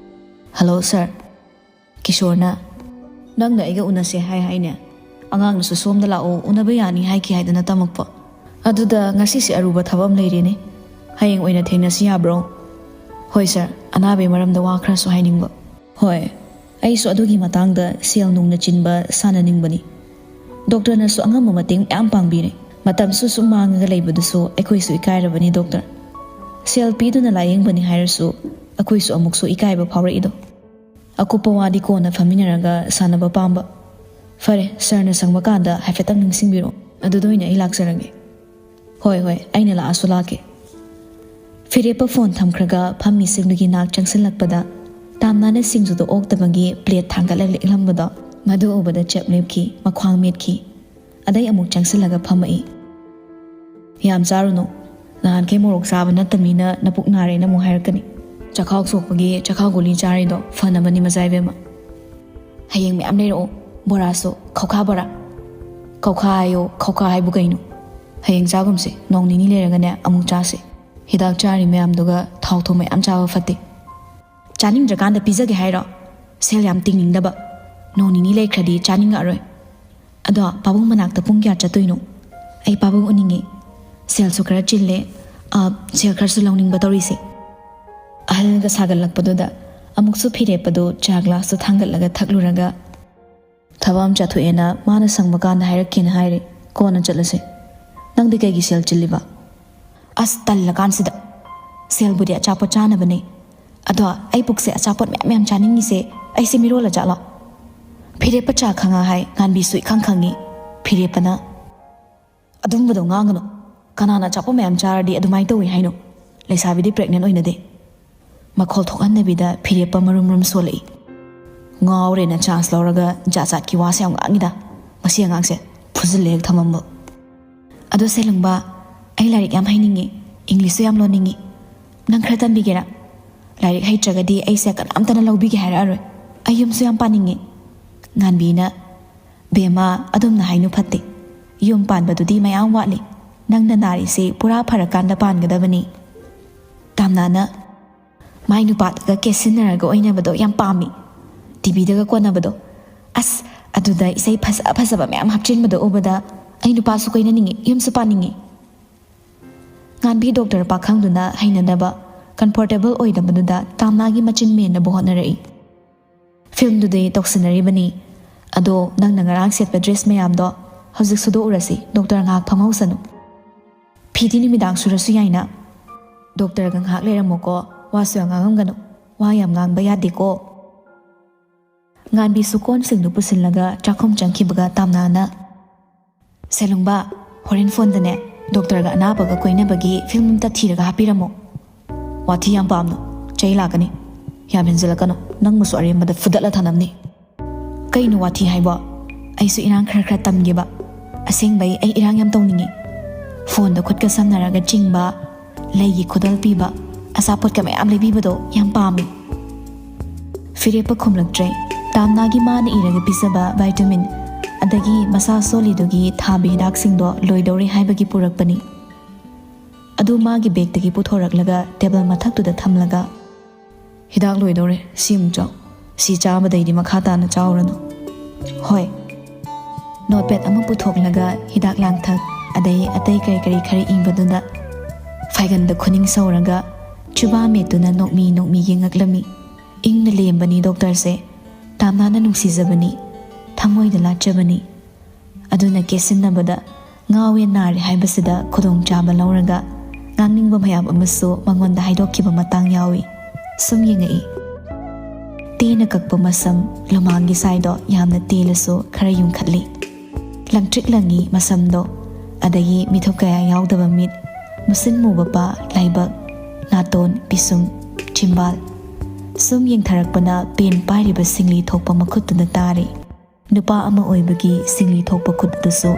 "ꯍꯜꯂꯣ, ꯁꯥꯔ"꯫ ꯀꯤꯁꯣꯔꯅ, "ꯅꯪꯅ ꯑꯩꯒ ꯎꯅꯁꯦ ꯍꯥꯏ ꯍꯥꯏꯅꯦ? ꯑꯉꯥꯡꯅꯁꯨ ꯁꯣꯝꯗ ꯂꯥꯛꯑꯣ, ꯎꯅꯕ ꯌꯥꯅꯤ ꯍꯥꯏꯈꯤ ꯍꯥꯏꯗꯅ ꯇꯝꯃꯛꯄ꯫ ꯑꯗꯨꯗ ꯉꯁꯤꯁꯦ ꯑꯔꯨꯕ ꯊꯕꯛ ꯑꯃ ꯂꯩꯔꯦꯅꯦ꯫ ꯍꯌꯦꯡ ꯑꯣꯏꯅ ꯊꯦꯡꯅꯁꯤ ꯌꯥꯕ꯭ꯔꯣ?" "ꯍꯣꯏ ꯁꯥꯔ, ꯑꯅꯥꯕꯒꯤ ꯃꯔꯝꯗ ꯋꯥ ꯈꯔꯁꯨ ꯍꯥꯏꯅꯤꯡꯕ"꯫ "ꯍꯣꯏ, ꯑꯩꯁꯨ ꯑꯗꯨꯒꯤ ꯃꯇꯥꯡꯗ ꯁꯦꯜ ꯅꯨꯡꯅꯆꯤꯡꯕ ꯁꯥꯟꯅꯅꯤꯡꯕꯅꯤ꯫ ꯗꯣꯛꯇꯔꯅꯁꯨ ꯑꯉꯝꯕ ꯃꯇꯦꯡ ꯃꯌꯥꯝ ꯄꯥꯡꯕꯤꯔꯦ꯫ ꯃꯇꯝꯁꯨ ꯁꯨꯝ ꯃꯥꯡꯉꯒ ꯂꯩꯕꯗꯨꯁꯨ ꯑꯩꯈꯣꯏꯁꯨ ꯏꯀꯥꯏꯔꯕꯅꯤ ꯗꯣꯛꯇꯔ꯫ ꯁꯦꯜ ꯄꯤꯗꯨꯅ ꯂꯥꯌꯦꯡꯕꯅꯤ ꯍꯥꯏꯔꯁꯨ ꯑꯩꯈꯣꯏꯁꯨ ꯑꯃꯨꯛꯁꯨ ꯏꯀꯥꯏꯕ ꯐꯥꯎꯔꯛꯏꯗꯣ꯫ ꯑꯀꯨꯞꯄ ꯋꯥꯗꯤ ꯀꯣꯟꯅ ꯐꯝꯃꯤꯟꯅꯔꯒ ꯁꯥꯟꯅꯕ ꯄꯥꯝꯕ꯫ ꯐꯔꯦ, ꯁꯥꯔꯅ ꯁꯪꯕ ꯀꯥꯟꯗ ꯍꯥꯏꯐꯦꯠꯇꯪ ꯅꯤꯡꯁꯤꯡꯕꯤꯔꯛꯑꯣ꯫ ꯑꯗꯨꯗ ꯑꯣꯏꯅ ꯑꯩ ꯂꯥꯛꯆꯔꯒꯦ"꯫ "ꯍꯣꯏ, ꯍꯣꯏ, ꯑꯩꯅ ꯂꯥꯛꯑꯁꯨ ꯂꯥꯛꯀꯦ"꯫ ꯐꯤꯔꯦꯞꯄ ꯐꯣꯟ ꯊꯝꯈ꯭ꯔꯒ ꯐꯝꯃꯤꯁꯤꯡꯗꯨꯒꯤ ꯅꯥꯛ ꯆꯪꯁꯤꯜꯂꯛꯄꯗ ꯇꯥꯝꯅꯥꯅ ꯁꯤꯡꯖꯨꯗꯣ ꯑꯣꯛꯇꯕꯒꯤ ꯄ꯭ꯂꯦꯠ ꯊꯥꯡꯒꯠꯂ ꯂꯤꯛꯂꯝꯕꯗꯣ ꯃꯗꯨ ꯎꯕꯗ ꯆꯦꯞ ꯂꯦꯞꯈꯤ, ꯃꯈ꯭ꯋꯥꯡ ꯃꯦꯠꯈꯤ꯫ ꯑꯗꯩ ꯑꯃꯨꯛ ꯆꯪꯁꯤꯜꯂꯒ ꯐꯝꯃꯛꯏ꯫ "ꯌꯥꯝ ꯆꯥꯔꯨꯅꯨ꯫ ꯅꯍꯥꯟꯈꯩ ꯃꯣꯔꯣꯛ ꯆꯥꯕ ꯅꯠꯇꯕꯅꯤꯅ ꯅꯄꯨꯛ ꯅꯥꯔꯦꯅ ꯑꯃꯨꯛ ꯍꯥꯏꯔꯛꯀꯅꯤ꯫ ꯆꯈꯥꯎ ꯁꯣꯛꯄꯒꯤ ꯆꯈꯥꯎ ꯒꯨꯂꯤ ꯆꯥꯔꯤꯗꯣ ꯐꯅꯕꯅꯤ ꯃꯆꯥ ꯏꯕꯦꯝꯃ꯫ ꯍꯌꯦꯡ ꯃꯌꯥꯝ ꯂꯩꯔꯛꯑꯣ꯫ ꯕꯣꯔꯥꯁꯨ, ꯈꯧꯈꯥ ꯕꯣꯔꯥ"꯫ "ꯈꯧꯈꯥ ꯍꯥꯏꯌꯣ, ꯈꯧꯈꯥ ꯍꯥꯏꯕꯨ ꯀꯩꯅꯣ?" "ꯍꯌꯦꯡ ꯆꯥꯒꯨꯝꯁꯦ, ꯅꯣꯡ ꯅꯤꯅꯤ ꯂꯩꯔꯒꯅꯦ ꯑꯃꯨꯛ ꯆꯥꯁꯦ꯫ ꯍꯤꯗꯥꯛ ꯆꯥꯔꯤ ꯃꯌꯥꯝꯗꯨꯒ ꯊꯥꯎ ꯊꯨꯝ ꯃꯌꯥꯝ ꯆꯥꯕ ꯐꯠꯇꯦ꯫ ꯆꯥꯅꯤꯡꯗ꯭ꯔꯀꯥꯟꯗ ꯄꯤꯖꯒꯦ ꯍꯥꯏꯔꯣ? ꯁꯦꯜ ꯌꯥꯝ ꯇꯤꯡꯅꯤꯡꯗꯕ꯫ ꯅꯣꯡ ꯅꯤꯅꯤ ꯂꯩꯈ꯭ꯔꯗꯤ ꯆꯥꯅꯤꯡꯉꯛꯑꯔꯣꯏ꯫ ꯑꯗꯣ ꯄꯥꯕꯨꯡ ꯃꯅꯥꯛꯇ ꯄꯨꯡ ꯀꯌꯥ ꯆꯠꯇꯣꯏꯅꯣ? ꯑꯩ ꯄꯥꯕꯨꯡ ꯎꯅꯤꯡꯉꯦ꯫ ꯁꯦꯜꯁꯨ ꯈꯔ ꯆꯤꯜꯂꯦ꯫ ꯑ, ꯁꯦꯜ ꯈꯔꯁꯨ ꯂꯧꯅꯤꯡꯕ ꯇꯧꯔꯤꯁꯦ꯫" ꯑꯍꯜꯒ ꯁꯥꯒꯠꯂꯛꯄꯗꯨꯗ ꯑꯃꯨꯛꯁꯨ ꯐꯤꯔꯦꯞꯄꯗꯨ ꯆꯥ ꯒ꯭ꯂꯥꯁꯇꯨ ꯊꯥꯡꯒꯠꯂꯒ ꯊꯛꯂꯨꯔꯒ, "ꯊꯕꯛ ꯑꯃ ꯆꯠꯊꯣꯛꯑꯦꯅ ꯃꯥꯅ ꯁꯪꯕ ꯀꯥꯟꯗ ꯍꯥꯏꯔꯛꯀꯦꯅ ꯍꯥꯏꯔꯦ꯫ ꯀꯣꯟꯅ ꯆꯠꯂꯁꯦ꯫ ꯅꯪꯗꯤ ꯀꯩꯒꯤ ꯁꯦꯜ ꯆꯤꯜꯂꯤꯕ?" "ꯑꯁ, ꯇꯜꯂꯀꯥꯟꯁꯤꯗ꯫ ꯁꯦꯜꯕꯨꯗꯤ ꯑꯆꯥꯄꯣꯠ ꯆꯥꯅꯕꯅꯦ꯫ ꯑꯗꯣ ꯑꯩ ꯄꯨꯛꯁꯦ ꯑꯆꯥꯄꯣꯠ ꯃꯌꯥꯝ ꯃꯌꯥꯝ ꯆꯥꯅꯤꯡꯉꯤꯁꯦ, ꯑꯩꯁꯦ ꯃꯤꯔꯣꯜꯂ ꯖꯥꯠꯂꯣ?" ꯐꯤꯔꯦꯞꯄ ꯆꯥ ꯈꯪꯉ ꯍꯥꯏ, ꯉꯥꯟꯕꯤꯁꯨ ꯏꯈꯪ ꯈꯪꯉꯤ꯫ ꯐꯤꯔꯦꯞꯄꯅ, "ꯑꯗꯨꯝꯕꯗꯣ ꯉꯥꯡꯒꯅꯨ꯫ ꯀꯅꯥꯅ ꯑꯆꯥꯄꯣꯠ ꯃꯌꯥꯝ ꯆꯥꯔꯗꯤ ꯑꯗꯨꯃꯥꯏꯅ ꯇꯧꯏ ꯍꯥꯏꯅꯣ? ꯂꯩꯁꯥꯕꯤꯗꯤ pregnant ꯑꯣꯏꯅꯗꯦ꯫" ꯃꯈꯣꯜ ꯊꯣꯛꯍꯟꯗꯕꯤꯗ ꯐꯤꯔꯦꯞꯄ ꯃꯔꯨꯝ ꯃꯔꯨꯝ ꯁꯣꯜꯂꯛꯏ꯫ ꯉꯥꯎꯔꯦꯅ chance ꯂꯧꯔꯒ ꯖꯥꯠ ꯖꯥꯠꯀꯤ ꯋꯥꯁꯦ ꯌꯥꯝ ꯉꯥꯡꯉꯤꯗ꯫ ꯃꯁꯤ ꯑꯉꯥꯡꯁꯦ ꯐꯨꯖꯤꯜꯂꯦ ꯍꯦꯛ ꯊꯝꯃꯝꯕ꯫ "ꯑꯗꯣ ꯁꯦꯂꯨꯡꯕ, ꯑꯩ ꯂꯥꯏꯔꯤꯛ ꯌꯥꯝ ꯍꯩꯅꯤꯡꯉꯤ, ꯏꯪꯂꯤꯁꯁꯨ ꯌꯥꯝ ꯂꯣꯟꯅꯤꯡꯉꯤ꯫ ꯅꯪ ꯈꯔ ꯇꯝꯕꯤꯒꯦꯔꯥ? ꯂꯥꯏꯔꯤꯛ ꯍꯩꯇ꯭ꯔꯒꯗꯤ ꯑꯩꯁꯦ ꯀꯅꯥꯝꯇꯅ ꯂꯧꯕꯤꯒꯦ ꯍꯥꯏꯔꯛꯑꯔꯣꯏ꯫ ꯑꯩ ꯌꯨꯝꯁꯨ ꯌꯥꯝ ꯄꯥꯅꯤꯡꯉꯤ꯫" ꯉꯥꯟꯕꯤꯅ, "ꯕꯦꯝꯃ, ꯑꯗꯨꯝꯅ ꯍꯥꯏꯅꯨ ꯐꯠꯇꯦ꯫ ꯌꯨꯝ ꯄꯥꯟꯕꯗꯨꯗꯤ ꯃꯌꯥꯝ ꯋꯥꯠꯂꯤ꯫ ꯅꯪꯅ ꯅꯥꯔꯤꯁꯦ ꯄꯨꯔꯥ ꯐꯔꯀꯥꯟꯗ ꯄꯥꯟꯒꯗꯕꯅꯤ꯫" ꯇꯥꯝꯅꯥꯅ, "ꯃꯥꯏ ꯅꯨꯄꯥꯗꯒ ꯀꯦꯁꯤꯟꯅꯔꯒ ꯑꯣꯏꯅꯕꯗꯣ ꯌꯥꯝ ꯄꯥꯝꯃꯤ꯫ ꯇꯤꯚꯤꯗꯒ ꯀꯣꯟꯅꯕꯗꯣ꯫ ꯑꯁ, ꯑꯗꯨꯗ ꯏꯁꯩ ꯐꯖ ꯐꯖꯕ ꯃꯌꯥꯝ ꯍꯥꯞꯆꯤꯟꯕꯗꯣ ꯎꯕꯗ ꯑꯩ ꯅꯨꯄꯥꯁꯨ ꯀꯣꯏꯅꯅꯤꯡꯉꯤ, ꯌꯨꯝꯁꯨ ꯄꯥꯅꯤꯡꯉꯤ꯫" ꯉꯥꯟꯕꯤ ꯗꯣꯛꯇꯔ ꯄꯥꯈꯪꯗꯨꯅ ꯍꯩꯅꯗꯕ, comfortable ꯑꯣꯏꯗꯕꯗꯨꯗ ꯇꯥꯝꯅꯥꯒꯤ ꯃꯆꯤꯟ ꯃꯦꯟꯅꯕ ꯍꯣꯠꯅꯔꯛꯏ꯫ "ꯐꯤꯜꯝꯗꯨꯗꯤ ꯇꯧꯁꯤꯟꯅꯔꯤꯕꯅꯤ꯫ ꯑꯗꯣ ꯅꯪꯅ ꯉꯔꯥꯡ ꯁꯦꯠꯄ dress ꯃꯌꯥꯝꯗꯣ ꯍꯧꯖꯤꯛ ꯁꯨꯗꯣꯛꯎꯔꯁꯤ, ꯗꯣꯛꯇꯔ ꯉꯥꯏꯍꯥꯛ ꯐꯝꯍꯧꯁꯅꯨ꯫ ꯐꯤꯗꯤ ꯅꯨꯃꯤꯗꯥꯡ ꯁꯨꯔꯁꯨ ꯌꯥꯏꯅ꯫ ꯗꯣꯛꯇꯔꯒ ꯉꯥꯏꯍꯥꯛ ꯂꯩꯔꯝꯃꯣꯀꯣ, ꯋꯥꯁꯨ ꯌꯥꯝ ꯉꯥꯡꯉꯝꯒꯅꯨ꯫ ꯋꯥ ꯌꯥꯝ ꯉꯥꯡꯕ ꯌꯥꯗꯦꯀꯣ꯫" ꯉꯥꯟꯕꯤꯁꯨ ꯀꯣꯟꯁꯤꯡꯗꯨ ꯄꯨꯁꯤꯜꯂꯒ ꯆꯥꯛꯈꯨꯝ ꯆꯪꯈꯤꯕꯒ ꯇꯥꯝꯅꯥꯅ, "ꯁꯦꯂꯨꯡꯕ, ꯍꯣꯔꯦꯟ ꯐꯣꯟꯗꯅꯦ ꯗꯣꯛꯇꯔꯒ ꯑꯅꯥꯕꯒ ꯀꯣꯏꯅꯕꯒꯤ ꯐꯤꯂꯝ ꯑꯝꯇ ꯊꯤꯔꯒ ꯍꯥꯞꯄꯤꯔꯝꯃꯣ꯫" "ꯋꯥꯊꯤ ꯌꯥꯝ ꯄꯥꯝꯅꯨ, ꯆꯩ ꯂꯥꯛꯀꯅꯤ꯫ ꯌꯥꯝ ꯍꯦꯟꯖꯤꯜꯂꯛꯀꯅꯨ, ꯅꯪꯕꯨꯁꯨ ꯑꯔꯦꯝꯕꯗ ꯐꯨꯗꯠꯂ ꯊꯅꯝꯅꯤ꯫" "ꯀꯩꯅꯣ ꯋꯥꯊꯤ ꯍꯥꯏꯕꯣ? ꯑꯩꯁꯨ ꯏꯔꯥꯡ ꯈꯔ ꯈꯔ ꯇꯝꯒꯦꯕ꯫ ꯑꯁꯦꯡꯕꯩ ꯑꯩ ꯏꯔꯥꯡ ꯌꯥꯝ ꯇꯧꯅꯤꯡꯉꯤ꯫ ꯐꯣꯟꯗ ꯈꯨꯠꯀ ꯁꯝꯅꯔꯒ ꯆꯤꯡꯕ, ꯂꯩꯒꯤ ꯈꯨꯗꯣꯜ ꯄꯤꯕ, ꯑꯆꯥꯄꯣꯠꯀ ꯃꯌꯥꯝ ꯂꯩꯕꯤꯕꯗꯣ ꯌꯥꯝ ꯄꯥꯝꯃꯤ꯫" ꯐꯤꯔꯦꯞꯄ ꯈꯨꯝꯂꯛꯇ꯭ꯔꯦ꯫ ꯇꯥꯝꯅꯥꯒꯤ ꯃꯥꯅ ꯏꯔꯒ ꯄꯤꯖꯕ vitamin ꯑꯗꯒꯤ ꯃꯁꯥ ꯁꯣꯜꯂꯤꯗꯨꯒꯤ ꯊꯥꯕ ꯍꯤꯗꯥꯛꯁꯤꯡꯗꯣ ꯂꯣꯏꯗꯧꯔꯦ ꯍꯥꯏꯕꯒꯤ ꯄꯨꯔꯛꯄꯅꯤ꯫ ꯑꯗꯨ ꯃꯥꯒꯤ ꯕꯦꯒꯇꯒꯤ ꯄꯨꯊꯣꯔꯛꯂꯒ ꯇꯦꯕꯜ ꯃꯊꯛꯇꯨꯗ ꯊꯝꯂꯒ, "ꯍꯤꯗꯥꯛ ꯂꯣꯏꯗꯧꯔꯦ, ꯁꯤ ꯑꯃꯨꯛ ꯆꯥꯎ꯫ ꯁꯤ ꯆꯥꯕꯗꯩꯗꯤ ꯃꯈꯥ ꯇꯥꯅ ꯆꯥꯎꯔꯅꯨ꯫" "ꯍꯣꯏ꯫" ꯅꯣꯠꯄꯦꯗ ꯑꯃ ꯄꯨꯊꯣꯛꯂꯒ ꯍꯤꯗꯥꯛ ꯂꯥꯡꯊꯛ ꯑꯗꯩ ꯑꯇꯩ ꯀꯔꯤ ꯀꯔꯤ ꯈꯔ ꯏꯕꯗꯨꯗ ꯐꯥꯏꯒꯟꯗ ꯈꯨꯅꯤꯡ ꯁꯧꯔꯒ ꯆꯨꯕꯥ ꯃꯦꯠꯇꯨꯅ ꯅꯣꯛꯃꯤ ꯅꯣꯛꯃꯤ ꯌꯦꯡꯉꯛꯂꯝꯃꯤ꯫ ꯏꯪꯅ ꯂꯦꯝꯕꯅꯤ ꯗꯣꯛꯇꯔꯁꯦ꯫ ꯇꯥꯝꯅꯥꯅ ꯅꯨꯡꯁꯤꯖꯕꯅꯤ, ꯊꯃꯣꯏꯗ ꯂꯥꯠꯆꯕꯅꯤ꯫ ꯑꯗꯨꯅ ꯀꯦꯁꯤꯟꯅꯕꯗ ꯉꯥꯎꯋꯦ ꯅꯥꯔꯦ ꯍꯥꯏꯕꯁꯤꯗ ꯈꯨꯗꯣꯡꯆꯥꯕ ꯂꯧꯔꯒ ꯉꯥꯡꯅꯤꯡꯕ ꯃꯌꯥꯝ ꯑꯃꯁꯨ ꯃꯉꯣꯟꯗ ꯍꯥꯏꯗꯣꯛꯈꯤꯕ ꯃꯇꯥꯡ ꯌꯥꯎꯏ꯫ ꯁꯨꯝ ꯌꯦꯡꯉꯛꯏ꯫ ꯇꯦꯅ ꯀꯛꯄ ꯃꯁꯝ, ꯂꯨꯃꯥꯡꯒꯤ ꯁꯥꯏꯗꯣ ꯌꯥꯝꯅ ꯇꯦꯜꯂꯁꯨ ꯈꯔ ꯌꯨꯡꯈꯠꯂꯤ꯫ ꯂꯪꯇ꯭ꯔꯤꯛ ꯂꯪꯉꯤ ꯃꯁꯝꯗꯣ, ꯑꯗꯒꯤ ꯃꯤꯊꯨꯞ ꯀꯌꯥ ꯌꯥꯎꯗꯕ ꯃꯤꯠ, ꯃꯨꯁꯤꯟ ꯃꯨꯕ ꯄꯥ, ꯂꯥꯏꯕꯛ, ꯅꯥꯇꯣꯟ, ꯄꯤꯁꯨꯝ, ꯆꯤꯝꯕꯥꯜ꯫ ꯁꯨꯝ ꯌꯦꯡꯊꯔꯛꯄꯅ ꯄꯦꯟ ꯄꯥꯏꯔꯤꯕ ꯁꯤꯡꯂꯤ ꯊꯣꯛꯄ ꯃꯈꯨꯠꯇꯨꯅ ꯇꯥꯔꯤ꯫ ꯅꯨꯄꯥ ꯑꯃ ꯑꯣꯏꯕꯒꯤ ꯁꯤꯡꯂꯤ ꯊꯣꯛꯄ ꯈꯨꯠ ꯑꯗꯨꯁꯨ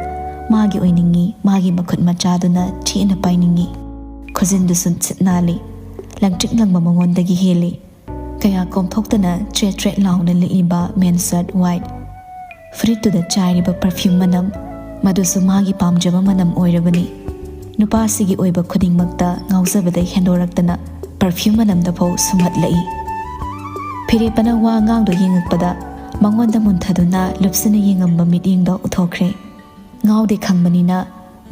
ꯃꯥꯒꯤ ꯑꯣꯏꯅꯤꯡꯉꯤ, ꯃꯥꯒꯤ ꯃꯈꯨꯠ ꯃꯆꯥꯗꯨꯅ ꯊꯦꯅ ꯄꯥꯏꯅꯤꯡꯉꯤ꯫ ꯈꯨꯖꯤꯟꯗꯨꯁꯨ ꯁꯤꯠ ꯅꯥꯜꯂꯤ, ꯂꯪꯇ꯭ꯔꯤꯛ ꯂꯪꯕ ꯃꯉꯣꯟꯗꯒꯤ ꯍꯦꯜꯂꯤ꯫ ꯀꯌꯥ ꯀꯣꯝꯊꯣꯛꯇꯅ ꯇ꯭ꯔꯦꯠ ꯇ꯭ꯔꯦꯠ ꯂꯥꯎꯅ ꯂꯤꯛꯏꯕ ꯃꯦꯟ ꯁꯔꯠ ꯋꯥꯏꯠ, ꯐꯨꯔꯤꯠꯇꯨꯗ ꯆꯥꯏꯔꯤꯕ ꯄꯔꯐ꯭ꯌꯨꯝ ꯃꯅꯝ, ꯃꯗꯨꯁꯨ ꯃꯥꯒꯤ ꯄꯥꯝꯖꯕ ꯃꯅꯝ ꯑꯣꯏꯔꯕꯅꯤ꯫ ꯅꯨꯄꯥꯁꯤꯒꯤ ꯑꯣꯏꯕ ꯈꯨꯗꯤꯡꯃꯛꯇ ꯉꯥꯎꯖꯕꯗ ꯍꯦꯟꯗꯣꯔꯛꯇꯅ ꯄꯔꯐ꯭ꯌꯨꯝ ꯃꯅꯝꯗꯐꯥꯎ ꯁꯨꯝꯍꯠꯂꯛꯏ꯫ ꯐꯤꯔꯦꯞꯄꯅ ꯋꯥ ꯑꯉꯥꯡꯗꯣ ꯌꯦꯡꯉꯛꯄꯗ ꯃꯉꯣꯟꯗ ꯃꯨꯟꯊꯗꯨꯅ ꯂꯨꯞꯁꯤꯟꯅ ꯌꯦꯡꯉꯝꯕ ꯃꯤꯠꯌꯦꯡꯗꯣ ꯎꯊꯣꯛꯈ꯭ꯔꯦ꯫ ꯉꯥꯎꯗꯦ ꯈꯪꯕꯅꯤꯅ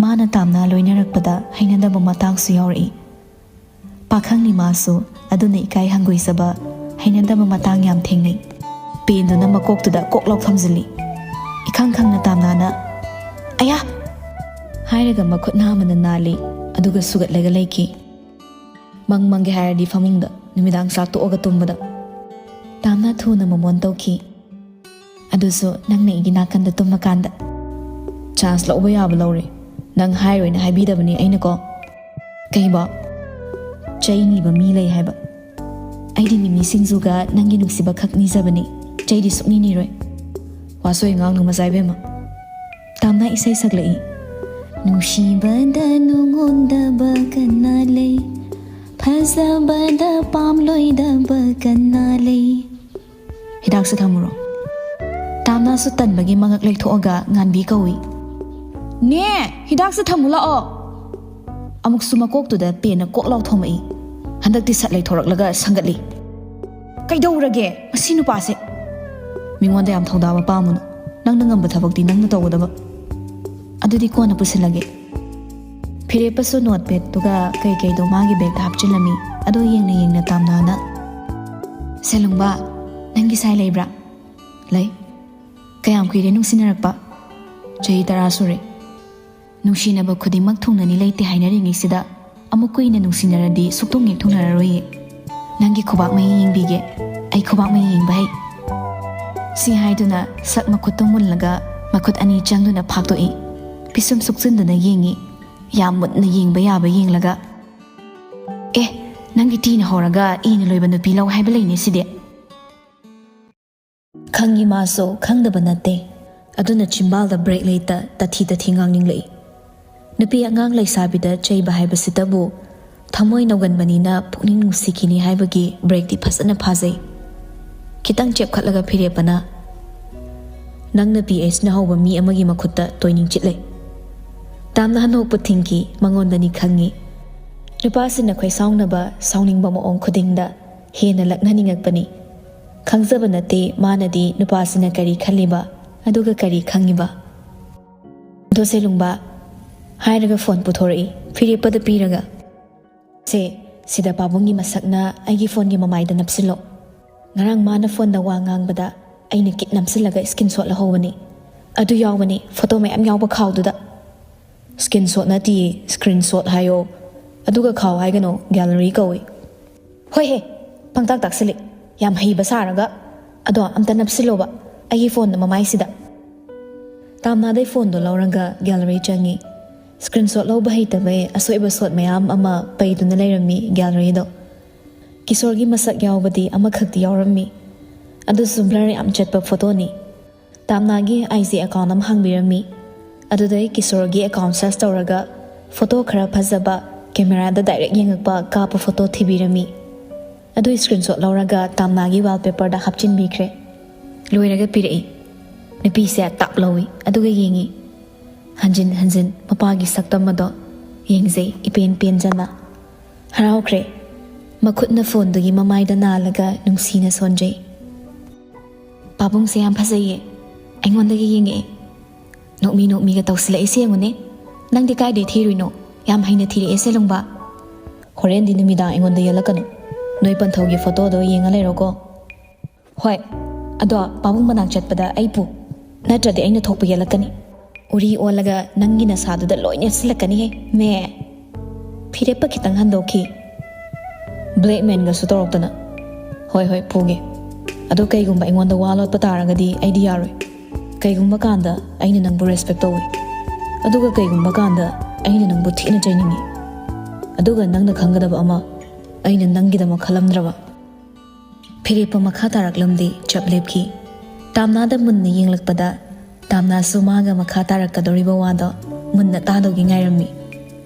ꯃꯥꯅ ꯇꯥꯝꯅ ꯂꯣꯏꯅꯔꯛꯄꯗ ꯍꯩꯅꯗꯕ ꯃꯇꯥꯡꯁꯨ ꯌꯥꯎꯔꯛꯏ꯫ ꯄꯥꯈꯪꯅꯤ ꯃꯥꯁꯨ, ꯑꯗꯨꯅ ꯏꯀꯥꯏ ꯍꯪꯒꯣꯏꯖꯕ, ꯍꯩꯅꯗꯕ ꯃꯇꯥꯡ ꯌꯥꯝ ꯊꯦꯡꯅꯩ꯫ ꯄꯦꯟꯗꯨꯅ ꯃꯀꯣꯛꯇꯨꯗ ꯀꯣꯛ ꯂꯥꯎ ꯊꯝꯖꯤꯜꯂꯤ꯫ ꯏꯈꯪ ꯈꯪꯅ ꯇꯥꯝꯅꯥꯅ, "ꯑꯌꯥ!" ꯍꯥꯏꯔꯒ ꯃꯈꯨꯠ ꯅꯥꯝꯃꯅ ꯅꯥꯜꯂꯤ, ꯑꯗꯨꯒ ꯁꯨꯒꯠꯂꯒ ꯂꯩꯈꯤ꯫ ꯃꯪ ꯃꯪꯒꯦ ꯍꯥꯏꯔꯗꯤ ꯐꯃꯨꯡꯗ, ꯅꯨꯃꯤꯗꯥꯡ ꯆꯥꯛ ꯇꯣꯛꯑꯒ ꯇꯨꯝꯕꯗ꯫ ꯇꯥꯝꯅꯥ ꯊꯨꯅ ꯃꯃꯣꯟ ꯇꯧꯈꯤ꯫ ꯑꯗꯨꯁꯨ ꯅꯪꯅ ꯑꯩꯒꯤ ꯅꯥꯀꯟꯗ ꯇꯨꯝꯃꯀꯥꯟꯗ꯫ ꯆꯥꯟꯁ ꯂꯧꯕ ꯌꯥꯕ ꯂꯧꯔꯦ꯫ ꯅꯪ ꯍꯥꯏꯔꯣꯏꯅ ꯍꯥꯏꯕꯤꯗꯕꯅꯦ ꯑꯩꯅꯀꯣ꯫ ꯀꯩꯕꯣ? ꯆꯩ ꯅꯤꯕ ꯃꯤ ꯂꯩ ꯍꯥꯏꯕ? ꯑꯩꯗꯤ ꯃꯤꯃꯤ ꯁꯤꯡꯖꯨꯒ ꯅꯪꯒꯤ ꯅꯨꯡꯁꯤꯕ ꯈꯛ ꯅꯤꯖꯕꯅꯤ꯫ ꯆꯩꯗꯤ ꯁꯨꯛꯅꯤ ꯅꯤꯔꯣꯏ꯫ ꯋꯥꯁꯣꯏ ꯉꯥꯡꯅꯨ ꯃꯆꯥ ꯏꯕꯦꯝꯃ꯫ ꯇꯥꯝꯅ ꯏꯁꯩ ꯁꯛꯂꯛꯏ꯫ ꯅꯨꯡꯁꯤꯕꯗ ꯅꯨꯡꯉꯣꯟꯗꯕ ꯀꯅꯥ ꯂꯩ? ꯐꯖꯕꯗ ꯄꯥꯝꯂꯣꯏꯗꯕ ꯀꯅꯥ ꯂꯩ? ꯍꯤꯗꯥꯛꯁꯦ ꯊꯝꯃꯨꯔꯣ꯫ ꯇꯥꯝꯅꯥꯁꯨ ꯇꯟꯕꯒꯤ ꯃꯉꯛ ꯂꯩꯊꯣꯛꯑꯒ ꯉꯥꯟꯕꯤ ꯀꯧꯏ꯫ "ꯅꯦ, ꯍꯤꯗꯥꯛꯁꯦ ꯊꯝꯃꯨ ꯂꯥꯛꯑꯣ!" ꯑꯃꯨꯛꯁꯨ ꯃꯀꯣꯛꯇꯨꯗ ꯄꯦꯟꯅ ꯀꯣꯛ ꯂꯥꯎ ꯊꯣꯝꯃꯛꯏ꯫ ꯍꯟꯗꯛꯇꯤ ꯁꯠ ꯂꯩꯊꯣꯔꯛꯂꯒ ꯁꯪꯒꯠꯂꯤ꯫ "ꯀꯩꯗꯧꯔꯒꯦ ꯃꯁꯤ ꯅꯨꯄꯥꯁꯦ?" "ꯃꯤꯉꯣꯟꯗ ꯌꯥꯝ ꯊꯧꯗꯥꯕ ꯄꯥꯝꯃꯨꯅꯨ꯫ ꯅꯪꯅ ꯉꯝꯕ ꯊꯕꯛꯇꯤ ꯅꯪꯅ ꯇꯧꯒꯗꯕ꯫ ꯑꯗꯨꯗꯤ ꯀꯣꯟꯅ ꯄꯨꯁꯤꯜꯂꯒꯦ꯫" ꯐꯤꯔꯦꯞꯄꯁꯨ ꯅꯣꯠꯄꯦꯗꯇꯨꯒ ꯀꯩꯀꯩꯗꯣ ꯃꯥꯒꯤ ꯕꯦꯒꯇ ꯍꯥꯞꯆꯤꯜꯂꯝꯃꯤ꯫ ꯑꯗꯣ ꯌꯦꯡꯅ ꯌꯦꯡꯅ ꯇꯥꯝꯅꯥꯅ, "ꯁꯦꯂꯨꯡꯕ, ꯅꯪꯒꯤ ꯁꯥꯏ ꯂꯩꯕ꯭ꯔꯥ?" "ꯂꯩ꯫ ꯀꯌꯥꯝ ꯀꯨꯏꯔꯦ ꯅꯨꯡꯁꯤꯅꯔꯛꯄ?" "ꯆꯍꯤ ꯇꯔꯥ ꯁꯨꯔꯦ꯫" "ꯅꯨꯡꯁꯤꯅꯕ ꯈꯨꯗꯤꯡꯃꯛ ꯊꯨꯡꯅꯅꯤ ꯂꯩꯇꯦ ꯍꯥꯏꯅꯔꯤꯉꯩꯁꯤꯗ ꯑꯃꯨꯛ ꯀꯨꯏꯅ ꯅꯨꯡꯁꯤꯅꯔꯗꯤ ꯁꯨꯛꯊꯨꯡ ꯍꯦꯛ ꯊꯨꯡꯅꯔꯔꯣꯏꯌꯦ꯫ ꯅꯪꯒꯤ ꯈꯨꯕꯥꯛ ꯃꯌꯤ ꯌꯦꯡꯕꯤꯒꯦ꯫ ꯑꯩ ꯈꯨꯕꯥꯛ ꯃꯌꯤ ꯌꯦꯡꯕ ꯍꯩ꯫" ꯁꯤ ꯍꯥꯏꯗꯨꯅ ꯁꯛ ꯃꯈꯨꯠꯇꯨ ꯃꯨꯜꯂꯒ ꯃꯈꯨꯠ ꯑꯅꯤ ꯆꯪꯗꯨꯅ ꯐꯥꯛꯇꯣꯛꯏ꯫ ꯄꯤꯁꯨꯝ ꯁꯨꯛꯆꯤꯟꯗꯨꯅ ꯌꯦꯡꯉꯤ꯫ ꯌꯥꯝ ꯃꯨꯟꯅ ꯌꯦꯡꯕ ꯌꯥꯕ ꯌꯦꯡꯂꯒ, "ꯑꯦ, ꯅꯪꯒꯤ ꯇꯤꯅ ꯍꯧꯔꯒ ꯏꯅ ꯂꯣꯏꯕ ꯅꯨꯄꯤ ꯂꯧ ꯍꯥꯏꯕ ꯂꯩꯅꯦ ꯁꯤꯗꯤ꯫" ꯈꯪꯉꯤ ꯃꯥꯁꯨ, ꯈꯪꯗꯕ ꯅꯠꯇꯦ꯫ ꯑꯗꯨꯅ ꯆꯤꯝꯕꯥꯜꯗ ꯕ꯭ꯔꯦꯛ ꯂꯩꯇ ꯇꯥꯊꯤ ꯇꯥꯊꯤ ꯉꯥꯡꯅꯤꯡꯂꯛꯏ꯫ ꯅꯨꯄꯤ ꯑꯉꯥꯡ ꯂꯩꯁꯥꯕꯤꯗ ꯆꯩꯕ ꯍꯥꯏꯕꯁꯤꯇꯕꯨ ꯊꯃꯣꯏ ꯅꯧꯒꯟꯕꯅꯤꯅ ꯄꯨꯛꯅꯤꯡ ꯅꯨꯡꯁꯤꯈꯤꯅꯤ ꯍꯥꯏꯕꯒꯤ ꯕ꯭ꯔꯦꯛꯇꯤ ꯐꯖꯅ ꯐꯥꯖꯩ꯫ ꯈꯤꯇꯪ ꯆꯦꯞꯈꯠꯂꯒ ꯐꯤꯔꯦꯞꯄꯅ, "ꯅꯪꯅ ꯄꯤ ꯑꯩꯆꯅ ꯍꯧꯕ ꯃꯤ ꯑꯃꯒꯤ ꯃꯈꯨꯠꯇ ꯇꯣꯏꯅꯤꯡ ꯆꯤꯠꯂꯦ꯫" ꯇꯥꯝꯅ ꯍꯟꯗꯣꯛꯄ ꯊꯤꯡꯈꯤ꯫ ꯃꯉꯣꯟꯗꯅꯤ ꯈꯪꯉꯤ꯫ ꯅꯨꯄꯥꯁꯤꯡꯅ ꯈꯣꯏꯁꯥꯎꯅꯕ, ꯁꯥꯎꯅꯤꯡꯕ ꯃꯑꯣꯡ ꯈꯨꯗꯤꯡꯗ ꯍꯦꯟꯅ ꯂꯛꯅꯅꯤꯡꯉꯛꯄꯅꯤ꯫ ꯈꯪꯖꯕ ꯅꯠꯇꯦ ꯃꯥꯅꯗꯤ ꯅꯨꯄꯥꯁꯤꯅ ꯀꯔꯤ ꯈꯜꯂꯤꯕ, ꯑꯗꯨꯒ ꯀꯔꯤ ꯈꯪꯉꯤꯕ꯫ "ꯑꯗꯣ ꯁꯦꯂꯨꯡꯕ," ꯍꯥꯏꯔꯒ ꯐꯣꯟ ꯄꯨꯊꯣꯔꯛꯏ, ꯐꯤꯔꯦꯞꯄꯗ ꯄꯤꯔꯒ, "ꯁꯦ, ꯁꯤꯗ ꯄꯥꯕꯨꯡꯒꯤ ꯃꯁꯛꯅ ꯑꯩꯒꯤ ꯐꯣꯟꯒꯤ ꯃꯃꯥꯏꯗ ꯅꯞꯁꯤꯜꯂꯣ꯫ ꯉꯔꯥꯡ ꯃꯥꯅ ꯐꯣꯟꯗ ꯋꯥ ꯉꯥꯡꯕꯗ ꯑꯩꯅ ꯀꯤꯠ ꯅꯝꯁꯤꯜꯂꯒ ꯁ꯭ꯀꯔꯤꯟ ꯁꯣꯠ ꯂꯧꯍꯧꯕꯅꯤ꯫ ꯑꯗꯨ ꯌꯥꯎꯕꯅꯤ, ꯐꯣꯇꯣ ꯃꯌꯥꯝ ꯌꯥꯎꯕ ꯈꯥꯎꯗꯨꯗ꯫" "ꯁ꯭ꯀꯔꯤꯟ ꯁꯣꯠ ꯅꯠꯇꯤꯌꯦ, ꯁ꯭ꯀꯔꯤꯟ ꯁꯣꯠ ꯍꯥꯏꯌꯣ꯫ ꯑꯗꯨꯒ ꯈꯥꯎ ꯍꯥꯏꯒꯅꯣ, ꯒꯦꯂꯔꯤ ꯀꯧꯏ꯫" "ꯍꯣꯏꯍꯦ, ꯄꯪꯇꯥꯛ ꯇꯥꯛꯁꯤꯜꯂꯤ꯫ ꯌꯥꯝ ꯍꯩꯕ ꯁꯥꯔꯒ꯫ ꯑꯗꯣ ꯑꯝꯇ ꯅꯞꯁꯤꯜꯂꯣꯕ, ꯑꯩꯒꯤ ꯐꯣꯟꯗ ꯃꯃꯥꯏꯁꯤꯗ꯫" ꯇꯥꯝꯅꯥꯗꯩ ꯐꯣꯟꯗꯣ ꯂꯧꯔꯒ ꯒꯦꯂꯔꯤ ꯆꯪꯉꯤ꯫ ꯁ꯭ꯀꯔꯤꯟ ꯁꯣꯠ ꯂꯧꯕ ꯍꯩꯇꯕꯩ ꯑꯁꯣꯏꯕ ꯁꯣꯠ ꯃꯌꯥꯝ ꯑꯃ ꯄꯩꯗꯨꯅ ꯂꯩꯔꯝꯃꯤ ꯒꯦꯂꯔꯤꯗꯣ꯫ ꯀꯤꯁꯣꯔꯒꯤ ꯃꯁꯛ ꯌꯥꯎꯕꯗꯤ ꯑꯃꯈꯛꯇꯤ ꯌꯥꯎꯔꯝꯃꯤ꯫ ꯑꯗꯨꯁꯨ ꯕ꯭ꯂꯔ ꯌꯥꯝ ꯆꯠꯄ ꯐꯣꯇꯣꯅꯤ꯫ ꯇꯥꯝꯅꯥꯒꯤ ꯑꯥꯏ ꯖꯤ ꯑꯦꯀꯥꯎꯟ ꯑꯃ ꯍꯥꯡꯕꯤꯔꯝꯃꯤ꯫ ꯑꯗꯨꯗꯩ ꯀꯤꯁꯣꯔꯒꯤ ꯑꯦꯀꯥꯎꯟ ꯁꯔꯆ ꯇꯧꯔꯒ ꯐꯣꯇꯣ ꯈꯔ ꯐꯖꯕ, ꯀꯦꯃꯦꯔꯥꯗ ꯗꯥꯏꯔꯦꯛ ꯌꯦꯡꯉꯛꯄ ꯀꯥꯞꯄ ꯐꯣꯇꯣ ꯊꯤꯕꯤꯔꯝꯃꯤ꯫ ꯑꯗꯨ ꯁ꯭ꯀꯔꯤꯟ ꯁꯣꯠ ꯂꯧꯔꯒ ꯇꯥꯝꯅꯥꯒꯤ ꯋꯥꯜꯄꯦꯄꯔꯗ ꯍꯥꯞꯆꯤꯟꯕꯤꯈ꯭ꯔꯦ꯫ ꯂꯣꯏꯔꯒ ꯄꯤꯔꯛꯏ꯫ ꯅꯨꯄꯤꯁꯦ ꯇꯥꯞ ꯂꯧꯏ, ꯑꯗꯨꯒ ꯌꯦꯡꯉꯤ꯫ ꯍꯟꯖꯤꯟ ꯍꯟꯖꯤꯟ ꯃꯄꯥꯒꯤ ꯁꯛꯇꯝ ꯑꯗꯣ ꯌꯦꯡꯖꯩ, ꯏꯄꯦꯟ ꯄꯦꯟꯖꯅ꯫ ꯍꯔꯥꯎꯈ꯭ꯔꯦ꯫ ꯃꯈꯨꯠꯅ ꯐꯣꯟꯗꯨꯒꯤ ꯃꯃꯥꯏꯗ ꯅꯥꯜꯂꯒ ꯅꯨꯡꯁꯤꯅ ꯁꯣꯟꯖꯩ꯫ "ꯄꯥꯕꯨꯡꯁꯦ ꯌꯥꯝ ꯐꯖꯩꯌꯦ, ꯑꯩꯉꯣꯟꯗꯒꯤ ꯌꯦꯡꯉꯛꯑꯦ꯫ ꯅꯣꯛꯃꯤ ꯅꯣꯛꯃꯤꯒ ꯇꯧꯁꯤꯜꯂꯛꯏꯁꯦ ꯌꯦꯡꯉꯨꯅꯦ꯫ ꯅꯪꯗꯤ ꯀꯥꯏꯗꯩ ꯊꯤꯔꯨꯏꯅꯣ? ꯌꯥꯝ ꯍꯩꯅ ꯊꯤꯔꯛꯑꯦꯁꯦ ꯂꯨꯡꯕ꯫ ꯍꯣꯔꯦꯟꯗꯤ ꯅꯨꯃꯤꯗꯥꯡ ꯑꯩꯉꯣꯟꯗ ꯌꯦꯜꯂꯛꯀꯅꯨ꯫ ꯅꯣꯏ ꯄꯟꯊꯧꯒꯤ ꯐꯣꯇꯣꯗꯣ ꯌꯦꯡꯉ ꯂꯩꯔꯣꯀꯣ꯫ ꯍꯣꯏ, ꯑꯗꯣ ꯄꯥꯕꯨꯡ ꯃꯅꯥꯛ ꯆꯠꯄꯗ ꯑꯩ ꯄꯨ, ꯅꯠꯇ꯭ꯔꯗꯤ ꯑꯩꯅ ꯊꯣꯛꯄ ꯌꯦꯜꯂꯛꯀꯅꯤ꯫ ꯎꯔꯤ ꯑꯣꯜꯂꯒ ꯅꯪꯒꯤ ꯅꯁꯥꯗꯨꯗ ꯂꯣꯏ ꯅꯦꯠꯁꯤꯜꯂꯛꯀꯅꯤꯍꯦ, ꯃꯦ꯫" ꯐꯤꯔꯦꯞꯄ ꯈꯤꯇꯪ ꯍꯟꯗꯣꯛꯈꯤ꯫ "ꯕ꯭ꯂꯦꯛꯃꯦꯟꯒꯁꯨ ꯇꯧꯔꯛꯇꯅ꯫" "ꯍꯣꯏ, ꯍꯣꯏ, ꯄꯨꯒꯦ꯫ ꯑꯗꯣ ꯀꯩꯒꯨꯝꯕ ꯑꯩꯉꯣꯟꯗ ꯋꯥ ꯂꯣꯠꯄ ꯇꯥꯔꯒꯗꯤ ꯑꯩꯗꯤ ꯌꯥꯔꯣꯏ꯫ ꯀꯩꯒꯨꯝꯕ ꯀꯥꯟꯗ ꯑꯩꯅ ꯅꯪꯕꯨ ꯔꯦꯁꯄꯦꯛ ꯇꯧꯏ, ꯑꯗꯨꯒ ꯀꯩꯒꯨꯝꯕ ꯀꯥꯟꯗ ꯑꯩꯅ ꯅꯪꯕꯨ ꯊꯤꯅ ꯆꯩꯅꯤꯡꯏ꯫ ꯑꯗꯨꯒ ꯅꯪꯅ ꯈꯪꯒꯗꯕ ꯑꯃ, ꯑꯩꯅ ꯅꯪꯒꯤꯗꯃꯛ ꯈꯜꯂꯝꯗ꯭ꯔꯕ꯫" ꯐꯤꯔꯦꯞꯄ ꯃꯈꯥ ꯇꯥꯔꯛꯂꯝꯗꯦ, ꯆꯞ ꯂꯦꯞꯈꯤ꯫ ꯇꯥꯝꯅꯥꯗ ꯃꯨꯟꯅ ꯌꯦꯡꯂꯛꯄꯗ ꯇꯥꯝꯅꯥꯁꯨ ꯃꯥꯒ ꯃꯈꯥ ꯇꯥꯔꯛꯀꯗꯧꯔꯤꯕ ꯋꯥꯗꯣ ꯃꯨꯟꯅ ꯇꯥꯗꯧꯒꯤ ꯉꯥꯏꯔꯝꯃꯤ꯫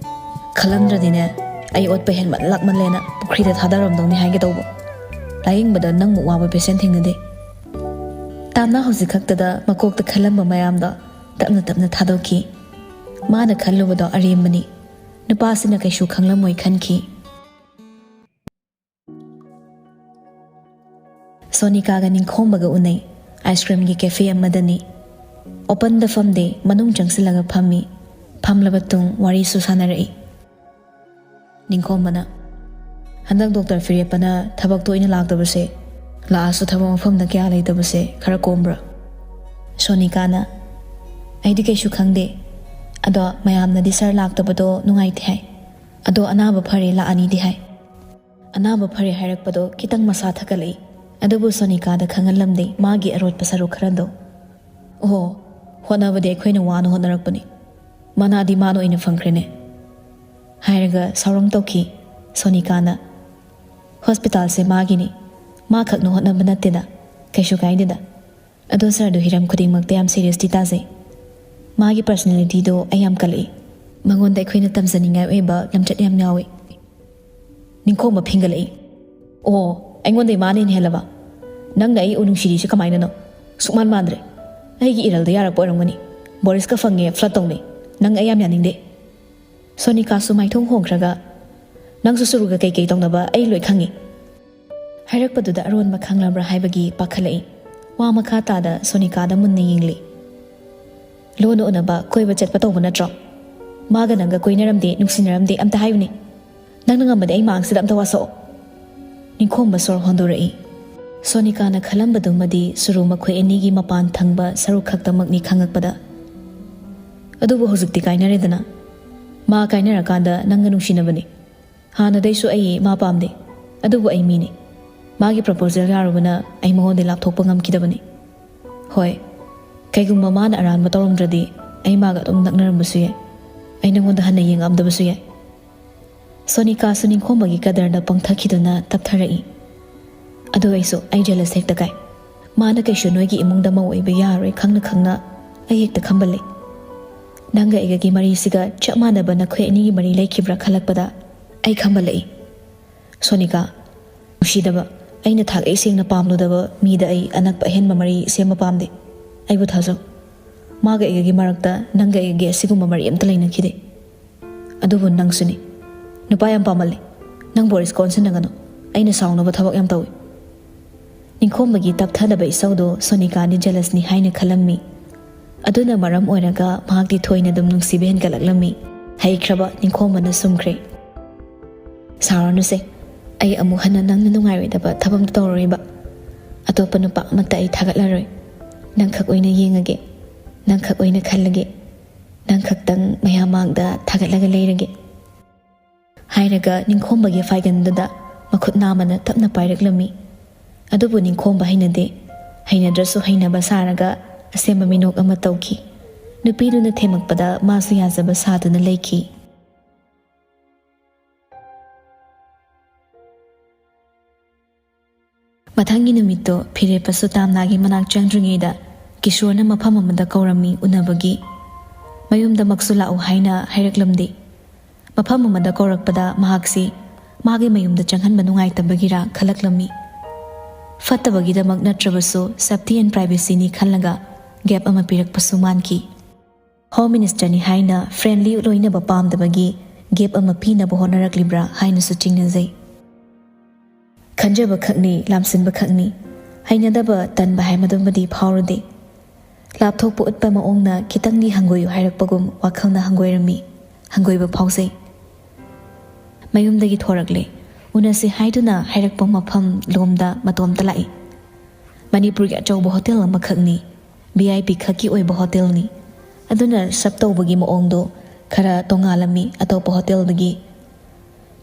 "ꯈꯜꯂꯝꯗ꯭ꯔꯗꯤꯅꯦ, ꯑꯩ ꯑꯣꯠꯄ ꯍꯦꯟꯃꯟꯂꯛꯃꯜꯂꯦꯅ ꯄꯨꯈ꯭ꯔꯤꯗ ꯊꯥꯗꯔꯝꯗꯧꯅꯤ ꯍꯥꯏꯒꯦ ꯇꯧꯕ꯫ ꯂꯥꯌꯦꯡꯕꯗ ꯅꯪꯃꯨꯛ ꯋꯥꯕ ꯄꯦꯁꯦꯟ ꯊꯦꯡꯅꯗꯦ꯫" ꯇꯥꯝꯅꯥ ꯍꯧꯖꯤꯛ ꯈꯛꯇꯗ ꯃꯀꯣꯛꯇ ꯈꯜꯂꯝꯕ ꯃꯌꯥꯝꯗꯣ ꯇꯞꯅ ꯇꯞꯅ ꯊꯥꯗꯣꯛꯈꯤ꯫ ꯃꯥꯅ ꯈꯜꯂꯨꯕꯗꯣ ꯑꯔꯦꯝꯕꯅꯤ꯫ ꯅꯨꯄꯥꯁꯤꯅ ꯀꯩꯁꯨ ꯈꯪꯂꯝꯃꯣꯏ ꯈꯟꯈꯤ꯫ ꯁꯣꯅꯤꯀꯥꯒ ꯅꯤꯡꯈꯣꯝꯕꯒ ꯎꯅꯩ꯫ Ice ꯀ꯭ꯔꯤꯝꯒꯤ cafe ꯑꯃꯗꯅꯤ꯫ ꯑꯣꯄꯟꯗ ꯐꯝꯗꯦ, ꯃꯅꯨꯡ ꯆꯪꯁꯤꯜꯂꯒ ꯐꯝꯃꯤ꯫ ꯐꯝꯂꯕ ꯇꯨꯡ ꯋꯥꯔꯤꯁꯨ ꯁꯥꯟꯅꯔꯛꯏ꯫ ꯅꯤꯡꯈꯣꯝꯕꯅ, "ꯍꯟꯗꯛ ꯗꯣꯛꯇꯔ ꯐꯤꯔꯦꯞꯄꯅ ꯊꯕꯛ ꯇꯣꯏꯅ ꯂꯥꯛꯇꯕꯁꯦ, ꯂꯥꯛꯑꯁꯨ ꯊꯕꯛ ꯃꯐꯝꯗ ꯀꯌꯥ ꯂꯩꯇꯕꯁꯦ ꯈꯔ ꯀꯣꯝꯕ꯭ꯔꯥ?" ꯁꯣꯅꯤꯀꯥꯅ, "ꯑꯩꯗꯤ ꯀꯩꯁꯨ ꯈꯪꯗꯦ, ꯑꯗꯣ ꯃꯌꯥꯝꯅꯗꯤ ꯁꯥꯔ ꯂꯥꯛꯇꯕꯗꯣ ꯅꯨꯡꯉꯥꯏꯇꯦ ꯍꯥꯏ꯫ ꯑꯗꯣ ꯑꯅꯥꯕ ꯐꯔꯦ ꯂꯥꯛꯑꯅꯤꯗꯤ ꯍꯥꯏ꯫" ꯑꯅꯥꯕ ꯐꯔꯦ ꯍꯥꯏꯔꯛꯄꯗꯣ ꯈꯤꯇꯪ ꯃꯁꯥ ꯊꯛꯀꯠꯂꯛꯏ, ꯑꯗꯨꯕꯨ ꯁꯣꯅꯤꯀꯥꯗ ꯈꯪꯍꯜꯂꯝꯗꯦ ꯃꯥꯒꯤ ꯑꯔꯣꯠꯄ ꯁꯔꯨꯛ ꯈꯔꯗꯣ꯫ "ꯑꯣꯍꯣ, ꯍꯣꯠꯅꯕꯗꯤ ꯑꯩꯈꯣꯏꯅ ꯋꯥꯅ ꯍꯣꯠꯅꯔꯛꯄꯅꯤ, ꯃꯅꯥꯗꯤ ꯃꯥꯅ ꯑꯣꯏꯅ ꯐꯪꯈ꯭ꯔꯦꯅꯦ" ꯍꯥꯏꯔꯒ ꯁꯥꯎꯔꯪ ꯇꯧꯈꯤ꯫ ꯁꯣꯅꯤꯀꯥꯅ, "ꯍꯣꯁꯄꯤꯇꯥꯜꯁꯦ ꯃꯥꯒꯤꯅꯤ, ꯃꯥ ꯈꯛꯅ ꯍꯣꯠꯅꯕ ꯅꯠꯇꯦꯗ, ꯀꯩꯁꯨ ꯀꯥꯏꯗꯦꯗ꯫ ꯑꯗꯣ ꯁꯥꯔꯗꯣ ꯍꯤꯔꯝ ꯈꯨꯗꯤꯡꯃꯛꯇ ꯌꯥꯝ ꯁꯤꯔꯤꯌꯁꯇꯤ ꯇꯥꯖꯩ꯫ ꯃꯥꯒꯤ ꯄꯔꯁꯅꯦꯂꯤꯇꯤꯗꯣ ꯑꯩ ꯌꯥꯝ ꯀꯜꯂꯛꯏ꯫ ꯃꯉꯣꯟꯗ ꯑꯩꯈꯣꯏꯅ ꯇꯝꯖꯅꯤꯡꯉꯥꯏ ꯑꯣꯏꯕ ꯂꯝꯆꯠ ꯌꯥꯝ ꯌꯥꯎꯏ꯫" ꯅꯤꯡꯈꯣꯝꯕ ꯐꯤꯡꯒꯠꯂꯛꯏ꯫ "ꯑꯣ, ꯑꯩꯉꯣꯟꯗꯩ ꯃꯥꯅ ꯍꯦꯟꯅ ꯍꯦꯜꯂꯕ? ꯅꯪꯅ ꯑꯩ ꯎꯅꯨꯡꯁꯤꯔꯤꯁꯦ ꯀꯃꯥꯏꯅꯅꯣ? ꯁꯨꯛꯃꯥꯟ ꯃꯥꯟꯗ꯭ꯔꯦ꯫ ꯑꯩꯒꯤ ꯏꯔꯜꯗ ꯌꯥꯔꯛꯄ ꯑꯣꯏꯔꯝꯒꯅꯤ꯫ ꯕꯣꯔꯤꯁꯀ ꯐꯪꯉꯦ, ꯐ꯭ꯂꯠ ꯇꯧꯅꯩ꯫ ꯅꯪ ꯑꯩ ꯌꯥꯝ ꯌꯥꯅꯤꯡꯗꯦ꯫ ꯁꯣꯅꯤꯀꯥꯁꯨ ꯃꯥꯏꯊꯣꯡ ꯍꯣꯡꯈ꯭ꯔꯒ, "ꯅꯪꯁꯨ ꯁꯨꯔꯨꯒ ꯀꯩꯀꯩ ꯇꯧꯅꯕ ꯑꯩ ꯂꯣꯏ ꯈꯪꯉꯤ"꯫ ꯍꯥꯏꯔꯛꯄꯗꯨꯗ ꯑꯔꯣꯟꯕ ꯈꯪꯂꯕ꯭ꯔꯥ ꯍꯥꯏꯕꯒꯤ ꯄꯥꯈꯠꯂꯛꯏ꯫ ꯋꯥ ꯃꯈꯥ ꯇꯥꯗ ꯁꯣꯅꯤꯀꯥꯗ ꯃꯨꯟꯅ ꯌꯦꯡꯂꯤ꯫ "ꯂꯣꯟꯅ ꯎꯅꯕ, ꯀꯣꯏꯕ ꯆꯠꯄ ꯇꯧꯕ ꯅꯠꯇ꯭ꯔꯣ? ꯃꯥꯒ ꯅꯪꯒ ꯀꯣꯏꯅꯔꯝꯗꯦ, ꯅꯨꯡꯁꯤꯅꯔꯝꯗꯦ, ꯑꯝꯇ ꯍꯥꯏꯌꯨꯅꯦ꯫ ꯅꯪꯅ ꯉꯝꯃꯗꯤ ꯑꯩ ꯃꯥꯡꯁꯤꯗ ꯑꯝꯇ ꯋꯥꯁꯛꯑꯣ"꯫ ꯅꯤꯡꯈꯣꯝꯕ ꯁꯣꯔ ꯍꯣꯟꯗꯣꯔꯛꯏ꯫ ꯁꯣꯅꯤꯀꯥꯅ ꯈꯜꯂꯝꯕꯗꯨꯃꯗꯤ ꯁꯨꯔꯨ ꯃꯈꯣꯏ ꯑꯅꯤꯒꯤ ꯃꯄꯥꯟ ꯊꯪꯕ ꯁꯔꯨꯛ ꯈꯛꯇꯃꯛꯅꯤ ꯈꯪꯉꯛꯄꯗ꯫ "ꯑꯗꯨꯕꯨ ꯍꯧꯖꯤꯛꯇꯤ ꯀꯥꯏꯅꯔꯦꯗꯅ꯫ ꯃꯥ ꯀꯥꯏꯅꯔꯀꯥꯟꯗ ꯅꯪꯒ ꯅꯨꯡꯁꯤꯅꯕꯅꯤ꯫ ꯍꯥꯟꯅꯗꯩꯁꯨ ꯑꯩ ꯃꯥ ꯄꯥꯝꯗꯦ꯫ ꯑꯗꯨꯕꯨ ꯑꯩ ꯃꯤꯅꯤ꯫ ꯃꯥꯒꯤ ꯄ꯭ꯔꯄꯣꯖꯦꯜ ꯌꯥꯔꯨꯕꯅ ꯑꯩ ꯃꯉꯣꯟꯗꯩ ꯂꯥꯞꯊꯣꯛꯄ ꯉꯝꯈꯤꯗꯕꯅꯤ꯫ ꯍꯣꯏ, ꯀꯩꯒꯨꯝꯕ ꯃꯥꯅ ꯑꯔꯥꯟꯕ ꯇꯧꯔꯝꯗ꯭ꯔꯗꯤ ꯑꯩ ꯃꯥꯒ ꯑꯗꯨꯝ ꯅꯛꯅꯔꯝꯕꯁꯨ ꯌꯥꯏ꯫ ꯑꯩ ꯅꯉꯣꯟꯗ ꯍꯟꯅ ꯌꯦꯡꯉꯛꯑꯝꯗꯕꯁꯨ ꯌꯥꯏ"꯫ ꯁꯣꯅꯤꯀꯥꯁꯨ ꯅꯤꯡꯈꯣꯝꯕꯒꯤ ꯀꯗꯔꯗ ꯄꯪꯊꯈꯤꯗꯨꯅ ꯇꯞꯊꯔꯛꯏ꯫ "ꯑꯗꯨ ꯑꯩꯁꯨ, ꯑꯩ ꯖꯦꯂꯁ ꯍꯦꯛꯇ ꯀꯥꯏ꯫ ꯃꯥꯅ ꯀꯩꯁꯨ ꯅꯣꯏꯒꯤ ꯏꯃꯨꯡꯗ ꯃꯧ ꯑꯣꯏꯕ ꯌꯥꯔꯣꯏ ꯈꯪꯅ ꯈꯪꯅ ꯑꯩ ꯍꯦꯛꯇ ꯈꯝꯕꯜꯂꯤ꯫ ꯅꯪꯒ ꯑꯩꯒꯒꯤ ꯃꯔꯤꯁꯤꯒ ꯆꯞ ꯃꯥꯟꯅꯕ ꯅꯈꯣꯏ ꯑꯅꯤꯒꯤ ꯃꯔꯤ ꯂꯩꯈꯤꯕ꯭ꯔꯥ ꯈꯜꯂꯛꯄꯗ ꯑꯩ ꯈꯝꯕꯜꯂꯛꯏ꯫ ꯁꯣꯅꯤꯀꯥ, ꯅꯨꯡꯁꯤꯗꯕ, ꯑꯩꯅ ꯊꯥꯒꯩ ꯁꯦꯡꯅ ꯄꯥꯝꯂꯨꯗꯕ ꯃꯤꯗ ꯑꯩ ꯑꯅꯛꯄ ꯑꯍꯦꯟꯕ ꯃꯔꯤ ꯁꯦꯝꯕ ꯄꯥꯝꯗꯦ꯫ ꯑꯩꯕꯨ ꯊꯥꯖꯧ꯫ ꯃꯥꯒ ꯑꯩꯒꯒꯤ ꯃꯔꯛꯇ ꯅꯪꯒ ꯑꯩꯒꯒꯤ ꯑꯁꯤꯒꯨꯝꯕ ꯃꯔꯤ ꯑꯝꯇ ꯂꯩꯅꯈꯤꯗꯦ꯫ ꯑꯗꯨꯕꯨ ꯅꯪꯁꯨꯅꯤ꯫ ꯅꯨꯄꯥ ꯌꯥꯝ ꯄꯥꯝꯃꯜꯂꯤ꯫ ꯅꯪ ꯕꯣꯔꯤꯁꯀ ꯑꯣꯟꯁꯤꯟꯅꯒꯅꯨ꯫ ꯑꯩꯅ ꯁꯥꯎꯅꯕ ꯊꯕꯛ ꯌꯥꯝ ꯇꯧꯏ"꯫ ꯅꯤꯡꯈꯣꯝꯕꯒꯤ ꯇꯞꯊꯗꯕ ꯏꯁꯧꯗꯣ ꯁꯣꯅꯤꯀꯥꯗꯤ ꯖꯦꯂꯁꯅꯤ ꯍꯥꯏꯅ ꯈꯜꯂꯝꯃꯤ꯫ ꯑꯗꯨꯅ ꯃꯔꯝ ꯑꯣꯏꯔꯒ ꯃꯍꯥꯛꯇꯤ ꯊꯣꯏꯅ ꯑꯗꯨꯝ ꯅꯨꯡꯁꯤꯕ ꯍꯦꯟꯒꯠꯂꯛꯂꯝꯃꯤ꯫ ꯍꯩꯈ꯭ꯔꯕ ꯅꯤꯡꯈꯣꯝꯕꯅ ꯁꯨꯝꯈ꯭ꯔꯦ꯫ "ꯁꯥꯎꯔꯅꯨꯁꯦ꯫ ꯑꯩ ꯑꯃꯨꯛ ꯍꯟꯅ ꯅꯪꯅ ꯅꯨꯡꯉꯥꯏꯔꯣꯏꯗꯕ ꯊꯕꯛ ꯑꯝꯇ ꯇꯧꯔꯔꯣꯏꯕ꯫ ꯑꯇꯣꯞꯄ ꯅꯨꯄꯥ ꯑꯃꯠꯇ ꯑꯩ ꯊꯥꯒꯠꯂꯔꯣꯏ꯫ ꯅꯪꯈꯛ ꯑꯣꯏꯅ ꯌꯦꯡꯉꯒꯦ꯫ ꯅꯪꯈꯛ ꯑꯣꯏꯅ ꯈꯜꯂꯒꯦ꯫ ꯅꯪꯈꯛꯇꯪ ꯃꯌꯥꯝ ꯃꯥꯡꯗ ꯊꯥꯒꯠꯂꯒ ꯂꯩꯔꯒꯦ"꯫ ꯍꯥꯏꯔꯒ ꯅꯤꯡꯈꯣꯝꯕꯒꯤ ꯐꯥꯏꯒꯟꯗꯨꯗ ꯃꯈꯨꯠ ꯅꯥꯝꯃꯅ ꯇꯞꯅ ꯄꯥꯏꯔꯛꯂꯝꯃꯤ꯫ ꯑꯗꯨꯕꯨ ꯅꯤꯡꯈꯣꯝꯕ ꯍꯩꯅꯗꯦ꯫ ꯍꯩꯅꯗ꯭ꯔꯁꯨ ꯍꯩꯅꯕ ꯁꯥꯔꯒ ꯑꯁꯦꯝꯕ ꯃꯤꯅꯣꯛ ꯑꯃ ꯇꯧꯈꯤ꯫ ꯅꯨꯄꯤꯗꯨꯅ ꯊꯦꯝꯃꯛꯄꯗ ꯃꯥꯁꯨ ꯌꯥꯖꯕ ꯁꯥꯗꯨꯅ ꯂꯩꯈꯤ꯫ ꯃꯊꯪꯒꯤ ꯅꯨꯃꯤꯠꯇꯣ ꯐꯤꯔꯦꯞꯄꯁꯨ ꯇꯥꯝꯅꯥꯒꯤ ꯃꯅꯥꯛ ꯆꯪꯗ꯭ꯔꯤꯉꯩꯗ ꯀꯤꯁꯣꯔꯅ ꯃꯐꯝ ꯑꯃꯗ ꯀꯧꯔꯝꯃꯤ ꯎꯅꯕꯒꯤ꯫ ꯃꯌꯨꯝꯗꯃꯛꯁꯨ ꯂꯥꯛꯎ ꯍꯥꯏꯅ ꯍꯥꯏꯔꯛꯂꯝꯗꯦ꯫ ꯃꯐꯝ ꯑꯃꯗ ꯀꯧꯔꯛꯄꯗ ꯃꯍꯥꯛꯁꯤ ꯃꯥꯒꯤ ꯃꯌꯨꯝꯗ ꯆꯪꯍꯟꯕ ꯅꯨꯡꯉꯥꯏꯇꯕꯒꯤꯔꯥ ꯈꯜꯂꯛꯂꯝꯃꯤ꯫ ꯐꯠꯇꯕꯒꯤꯗꯃꯛ ꯅꯠꯇ꯭ꯔꯕꯁꯨ safety and privacyꯅꯤ ꯈꯜꯂꯒ ꯒꯦꯞ ꯑꯃ ꯄꯤꯔꯛꯄꯁꯨ ꯃꯥꯟꯈꯤ꯫ ꯍꯣꯝ ꯃꯤꯅꯤꯁꯇꯔꯅꯤ ꯍꯥꯏꯅ ꯐ꯭ꯔꯦꯟꯂꯤ ꯂꯣꯏꯅꯕ ꯄꯥꯝꯗꯕꯒꯤ ꯒꯦꯞ ꯑꯃ ꯄꯤꯅꯕ ꯍꯣꯠꯅꯔꯛꯂꯤꯕ꯭ꯔꯥ ꯍꯥꯏꯅꯁꯨ ꯆꯤꯡꯅꯖꯩ꯫ ꯈꯟꯖꯕ ꯈꯛꯅꯤ, ꯂꯥꯝꯁꯤꯟꯕ ꯈꯛꯅꯤ꯫ ꯍꯩꯅꯗꯕ, ꯇꯟꯕ ꯍꯥꯏꯕꯗꯨꯃꯗꯤ ꯐꯥꯎꯔꯨꯗꯦ꯫ ꯂꯥꯞꯊꯣꯛꯄ ꯎꯠꯄ ꯃꯑꯣꯡꯅ ꯈꯤꯇꯪꯗꯤ ꯍꯪꯒꯣꯏꯌꯨ ꯍꯥꯏꯔꯛꯄꯒꯨꯝ ꯋꯥꯈꯜꯅ ꯍꯪꯒꯣꯏꯔꯝꯃꯤ꯫ ꯍꯪꯒꯣꯏꯕ ꯐꯥꯎꯖꯩ꯫ ꯃꯌꯨꯝꯗꯒꯤ ꯊꯣꯔꯛꯂꯦ꯫ ꯎꯅꯁꯤ ꯍꯥꯏꯗꯨꯅ ꯍꯥꯏꯔꯛꯄ ꯃꯐꯝ ꯂꯣꯝꯗ ꯃꯇꯣꯝꯇ ꯂꯥꯛꯏ꯫ ꯃꯅꯤꯄꯨꯔꯒꯤ ꯑꯆꯧꯕ ꯍꯣꯇꯦꯜ ꯑꯃꯈꯛꯅꯤ꯫ ꯚꯤ ꯑꯥꯏ ꯄꯤ ꯈꯛꯀꯤ ꯑꯣꯏꯕ ꯍꯣꯇꯦꯜꯅꯤ꯫ ꯑꯗꯨꯅ ꯁꯔꯞ ꯇꯧꯕꯒꯤ ꯃꯑꯣꯡꯗꯣ ꯈꯔ ꯇꯣꯉꯥꯜꯂꯝꯃꯤ ꯑꯇꯣꯞꯄ ꯍꯣꯇꯦꯜꯗꯒꯤ꯫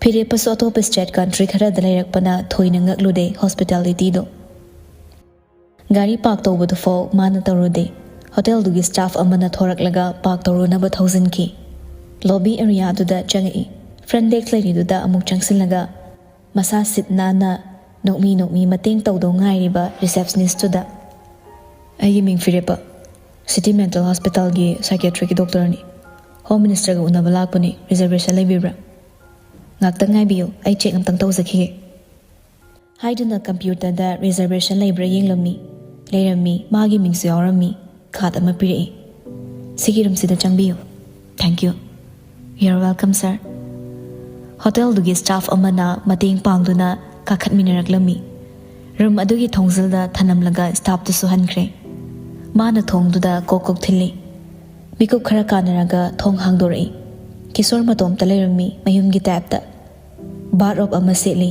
ꯐꯤꯔꯦꯞꯄꯁꯨ ꯑꯇꯣꯞꯄ ꯁ꯭ꯇꯦꯠ ꯀꯟꯇ꯭ꯔꯤ ꯈꯔꯗ ꯂꯩꯔꯛꯄꯅ ꯊꯣꯏꯅ ꯉꯛꯂꯨꯗꯦ ꯍꯣꯁꯄꯤꯇꯥꯂꯤꯇꯤꯗꯣ꯫ ꯒꯥꯔꯤ ꯄꯥꯔꯛ ꯇꯧꯕꯗꯨꯐꯥꯎ ꯃꯥꯅ ꯇꯧꯔꯨꯗꯦ꯫ ꯍꯣꯇꯦꯜꯗꯨꯒꯤ ꯁ꯭ꯇꯥꯐ ꯑꯃꯅ ꯊꯣꯔꯛꯂꯒ ꯄꯥꯔꯛ ꯇꯧꯔꯨꯅꯕ ꯊꯧꯖꯤꯟꯈꯤ꯫ ꯂꯣꯕꯤ ꯑꯦꯔꯤꯌꯥꯗꯨꯗ ꯆꯪꯉꯛꯏ꯫ ꯐ꯭ꯔꯟ ꯗꯦꯁꯛ ꯂꯩꯔꯤꯗꯨꯗ ꯑꯃꯨꯛ ꯆꯪꯁꯤꯜꯂꯒ ꯃꯁꯥ ꯁꯤꯠ ꯅꯥꯟꯅ ꯅꯣꯛꯃꯤ ꯅꯣꯛꯃꯤ ꯃꯇꯦꯡ ꯇꯧꯗꯧ ꯉꯥꯏꯔꯤꯕ ꯔꯤꯁꯦꯞꯁꯅꯤꯁꯇꯨꯗ, "ꯑꯩꯒꯤ ꯃꯤꯡ ꯐꯤꯔꯦꯞꯄ, ꯁꯤꯇꯤ ꯃꯦꯟꯇꯦꯜ ꯍꯣꯁꯄꯤꯇꯥꯜꯒꯤ ꯁꯥꯏꯀꯦꯇ꯭ꯔꯤꯛꯀꯤ ꯗꯣꯛꯇꯔꯅꯤ꯫ ꯍꯣꯝ ꯃꯤꯅꯤꯁꯇꯔꯒ ꯎꯅꯕ ꯂꯥꯛꯄꯅꯤ꯫ ꯔꯤꯖꯔꯕꯦꯁꯟ ꯂꯩꯕꯤꯕ꯭ꯔꯥ?" "ꯉꯥꯛꯇꯪ ꯉꯥꯏꯕꯤꯌꯨ, ꯑꯩ ꯆꯦꯛ ꯑꯝꯇꯪ ꯇꯧꯖꯈꯤꯒꯦ" ꯍꯥꯏꯗꯨꯅ ꯀꯝꯄ꯭ꯌꯨꯇꯔꯗ ꯔꯤꯖꯔꯕꯦꯁꯟ ꯂꯩꯕ꯭ꯔꯥ ꯌꯦꯡꯂꯝꯃꯤ꯫ ꯂꯩꯔꯝꯃꯤ, ꯃꯥꯒꯤ ꯃꯤꯡꯁꯨ ꯌꯥꯎꯔꯝꯃꯤ꯫ ꯀꯥꯔꯗ ꯑꯃ ꯄꯤꯔꯛꯏ꯫ "ꯁꯤꯒꯤ ꯔꯨꯝꯁꯤꯗ ꯆꯪꯕꯤꯌꯨ"꯫ "Thank you." "You're welcome, sir." ꯍꯣꯇꯦꯜꯗꯨꯒꯤ ꯁ꯭ꯇꯥꯐ ꯑꯃꯅ ꯃꯇꯦꯡ ꯄꯥꯡꯗꯨꯅ ꯀꯥꯈꯠꯃꯤꯟꯅꯔꯛꯂꯝꯃꯤ꯫ ꯔꯨꯝ ꯑꯗꯨꯒꯤ ꯊꯣꯡꯖꯤꯜꯗ ꯊꯅꯝꯂꯒ ꯁ꯭ꯇꯥꯐꯇꯨꯁꯨ ꯍꯟꯈ꯭ꯔꯦ꯫ ꯃꯥꯅ ꯊꯣꯡꯗꯨꯗ ꯀꯣꯛ ꯀꯣꯛ ꯊꯤꯜꯂꯤ꯫ ꯃꯤꯀꯨꯞ ꯈꯔ ꯀꯥꯟꯅꯔꯒ ꯊꯣꯡ ꯍꯥꯡꯗꯣꯔꯛꯏ꯫ ꯀꯤꯁꯣꯔ ꯃꯇꯣꯝꯇ ꯂꯩꯔꯝꯃꯤ, ꯃꯌꯨꯝꯒꯤ ꯇꯥꯏꯞꯇ꯫ ꯕꯥꯠ ꯔꯣꯕ ꯑꯃ ꯁꯦꯠꯂꯤ꯫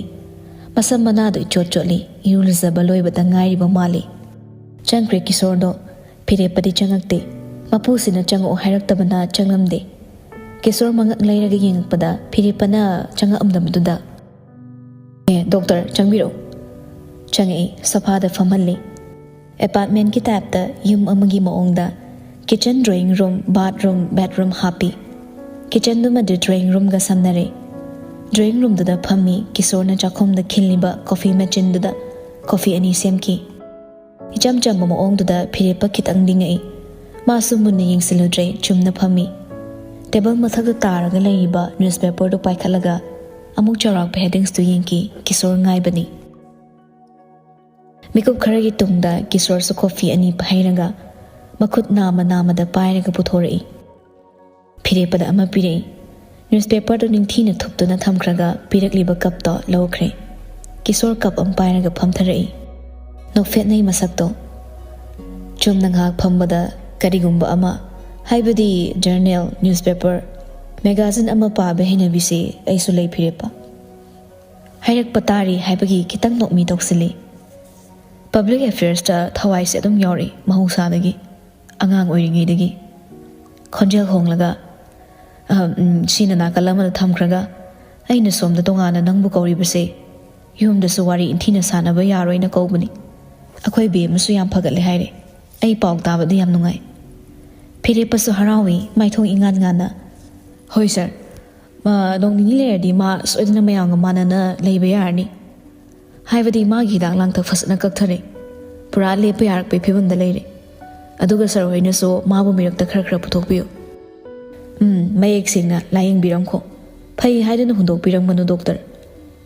ꯃꯁꯝ ꯃꯅꯥꯗꯨ ꯏꯆꯣꯠ ꯆꯣꯠꯂꯤ, ꯏꯔꯨ ꯂꯨꯖꯕ ꯂꯣꯏꯕꯗ ꯉꯥꯏꯔꯤꯕ ꯃꯥꯜꯂꯤ꯫ ꯆꯪꯈ꯭ꯔꯦ ꯀꯤꯁꯣꯔꯗꯣ꯫ ꯐꯤꯔꯦꯞꯄꯗꯤ ꯆꯪꯉꯛꯇꯦ꯫ ꯃꯄꯨꯁꯤꯅ ꯆꯪꯉꯛꯑꯣ ꯍꯥꯏꯔꯛꯇꯕꯅ ꯆꯪꯂꯝꯗꯦ꯫ ꯀꯤꯁꯣꯔ ꯃꯉꯛ ꯂꯩꯔꯒ ꯌꯦꯡꯉꯛꯄꯗ ꯐꯤꯔꯦꯞꯄꯅ ꯆꯪꯉꯛꯑꯝꯗꯕꯗꯨꯗ, "ꯑꯦ, ꯗꯣꯛꯇꯔ, ꯆꯪꯕꯤꯔꯛꯎ"꯫ ꯆꯪꯉꯛꯏ, ꯁꯣꯐꯥꯗ ꯐꯝꯍꯜꯂꯤ꯫ ꯑꯦꯄꯥꯔꯠꯃꯦꯟꯠꯀꯤ ꯇꯥꯏꯞꯇ ꯌꯨꯝ ꯑꯃꯒꯤ ꯃꯑꯣꯡꯗ ꯀꯤꯆꯟ, ꯗ꯭ꯔꯣꯌꯤꯡ ꯔꯨꯝ, ꯕꯥꯠꯔꯨꯝ, ꯕꯦꯗꯔꯨꯝ ꯍꯥꯞꯄꯤ꯫ ꯀꯤꯆꯟꯗꯨꯃꯗꯤ ꯗ꯭ꯔꯣꯌꯤꯡ ꯔꯨꯝꯒ ꯁꯝꯅꯔꯦ꯫ ꯗ꯭ꯔꯣꯌꯤꯡ ꯔꯨꯝꯗꯨꯗ ꯐꯝꯃꯤ ꯀꯤꯁꯣꯔꯅ ꯆꯥꯛꯈꯨꯝꯗ ꯈꯤꯜꯂꯤꯕ ꯀꯣꯐꯤ ꯃꯦꯆꯤꯟꯗꯨꯗ ꯀꯣꯐꯤ ꯑꯅꯤ ꯁꯦꯝꯈꯤ꯫ ꯏꯆꯝ ꯆꯝꯕ ꯃꯑꯣꯡꯗꯨꯗ ꯐꯤꯔꯦꯞꯄ ꯈꯤꯇꯪꯗꯤ ꯉꯛꯏ꯫ ꯃꯥꯁꯨ ꯃꯨꯟꯅ ꯌꯦꯡꯁꯤꯜꯂꯨꯗ꯭ꯔꯦ, ꯆꯨꯝꯅ ꯐꯝꯃꯤ꯫ ꯇꯦꯕꯜ ꯃꯊꯛꯇ ꯇꯥꯔꯒ ꯂꯩꯔꯤꯕ ꯅ꯭ꯌꯨꯁꯄꯦꯄꯔꯗꯨ ꯄꯥꯏꯈꯠꯂꯒ ꯑꯃꯨꯛ ꯆꯥꯎꯔꯥꯛꯄ ꯍꯦꯗꯤꯡꯁꯇꯨ ꯌꯦꯡꯈꯤ꯫ ꯀꯤꯁꯣꯔ ꯉꯥꯏꯕꯅꯤ꯫ ꯃꯤꯀꯨꯞ ꯈꯔꯒꯤ ꯇꯨꯡꯗ ꯀꯤꯁꯣꯔꯁꯨ ꯀꯣꯐꯤ ꯑꯅꯤ ꯍꯩꯔꯒ ꯃꯈꯨꯠ ꯅꯥꯝꯃ ꯅꯥꯝꯃꯗ ꯄꯥꯏꯔꯒ ꯄꯨꯊꯣꯔꯛꯏ꯫ ꯐꯤꯔꯦꯞꯄꯗ ꯑꯃ ꯄꯤꯔꯛꯏ꯫ ꯅ꯭ꯌꯨꯁꯄꯦꯄꯔꯗꯨ ꯅꯤꯡꯊꯤꯅ ꯊꯨꯞꯇꯨꯅ ꯊꯝꯈ꯭ꯔꯒ ꯄꯤꯔꯛꯂꯤꯕ ꯀꯞꯇꯣ ꯂꯧꯈ꯭ꯔꯦ꯫ ꯀꯤꯁꯣꯔ ꯀꯞ ꯑꯃ ꯄꯥꯏꯔꯒ ꯐꯝꯊꯔꯛꯏ꯫ ꯅꯣꯛꯐꯦꯠꯅꯩ ꯃꯁꯛꯇꯣ꯫ ꯆꯨꯝꯅ ꯉꯥꯏꯍꯥꯛ ꯐꯝꯕꯗ ꯀꯔꯤꯒꯨꯝꯕ ꯑꯃ, ꯍꯥꯏꯕꯗꯤ ꯖꯔꯅꯦꯜ, ꯅ꯭ꯌꯨꯁꯄꯦꯄꯔ, ꯃꯦꯒꯥꯖꯤꯟ ꯑꯃ ꯄꯥꯕ ꯍꯩꯅꯕꯤꯁꯤ ꯑꯩꯁꯨ ꯂꯩ ꯐꯤꯔꯦꯞꯄ꯫ ꯍꯥꯏꯔꯛꯄ ꯇꯥꯔꯤ ꯍꯥꯏꯕꯒꯤ ꯈꯤꯇꯪ ꯅꯣꯛꯃꯤ ꯇꯧꯁꯤꯜꯂꯤ꯫ ꯄꯕ꯭ꯂꯤꯛ ꯑꯦꯐꯤꯌꯔꯁꯇ ꯊꯋꯥꯏꯁꯦ ꯑꯗꯨꯝ ꯌꯥꯎꯔꯛꯏ ꯃꯍꯧꯁꯥꯗꯒꯤ, ꯑꯉꯥꯡ ꯑꯣꯏꯔꯤꯉꯩꯗꯒꯤ꯫ ꯈꯣꯟꯖꯦꯜ ꯍꯣꯡꯂꯒ, "ꯑꯍꯝ, ꯎꯝ, ꯁꯤꯅ ꯅꯥꯀꯜ ꯑꯃꯗ ꯊꯝꯈ꯭ꯔꯒ ꯑꯩꯅ ꯁꯣꯝꯗ ꯇꯣꯉꯥꯟꯅ ꯅꯪꯕꯨ ꯀꯧꯔꯤꯕꯁꯦ ꯌꯨꯝꯗꯁꯨ ꯋꯥꯔꯤ ꯏꯟꯊꯤꯅ ꯁꯥꯟꯅꯕ ꯌꯥꯔꯣꯏꯅ ꯀꯧꯕꯅꯤ꯫ ꯑꯩꯈꯣꯏ ꯕꯦꯝꯃꯁꯨ ꯌꯥꯝ ꯐꯒꯠꯂꯦ ꯍꯥꯏꯔꯦ꯫ ꯑꯩ ꯄꯥꯎ ꯇꯥꯕꯗ ꯌꯥꯝ ꯅꯨꯡꯉꯥꯏ꯫" ꯐꯤꯔꯦꯞꯄꯁꯨ ꯍꯔꯥꯎꯏ, ꯃꯥꯏꯊꯣꯡ ꯏꯉꯥꯟ ꯉꯥꯟꯅ꯫ "ꯍꯣꯏ ꯁꯥꯔ, ꯃꯥ ꯅꯣꯡ ꯅꯤꯅꯤ ꯂꯩꯔꯗꯤ ꯃꯥ ꯁꯣꯏꯗꯅ ꯃꯌꯥꯝꯒ ꯃꯥꯟꯅꯅ ꯂꯩꯕ ꯌꯥꯔꯅꯤ꯫ ꯍꯥꯏꯕꯗꯤ ꯃꯥꯒꯤ ꯍꯤꯗꯥꯛ ꯂꯥꯡꯊꯛ ꯐꯖꯅ ꯀꯛꯊꯔꯦ꯫ ꯄꯨꯔꯥ ꯂꯦꯞꯄ ꯌꯥꯔꯛꯄꯒꯤ ꯐꯤꯕꯝꯗ ꯂꯩꯔꯦ꯫ ꯑꯗꯨꯒ ꯁꯥꯔ ꯍꯣꯏꯅꯁꯨ ꯃꯥꯕꯨ ꯃꯤꯔꯛꯇ ꯈꯔ ꯈꯔ ꯄꯨꯊꯣꯛꯄꯤꯌꯨ꯫" "ꯎꯝ, ꯃꯌꯦꯛ ꯁꯦꯡꯅ ꯂꯥꯌꯦꯡꯕꯤꯔꯝꯈꯣ꯫ ꯐꯩ ꯍꯥꯏꯗꯨꯅ ꯍꯨꯟꯗꯣꯛꯄꯤꯔꯝꯒꯅꯨ ꯗꯣꯛꯇꯔ꯫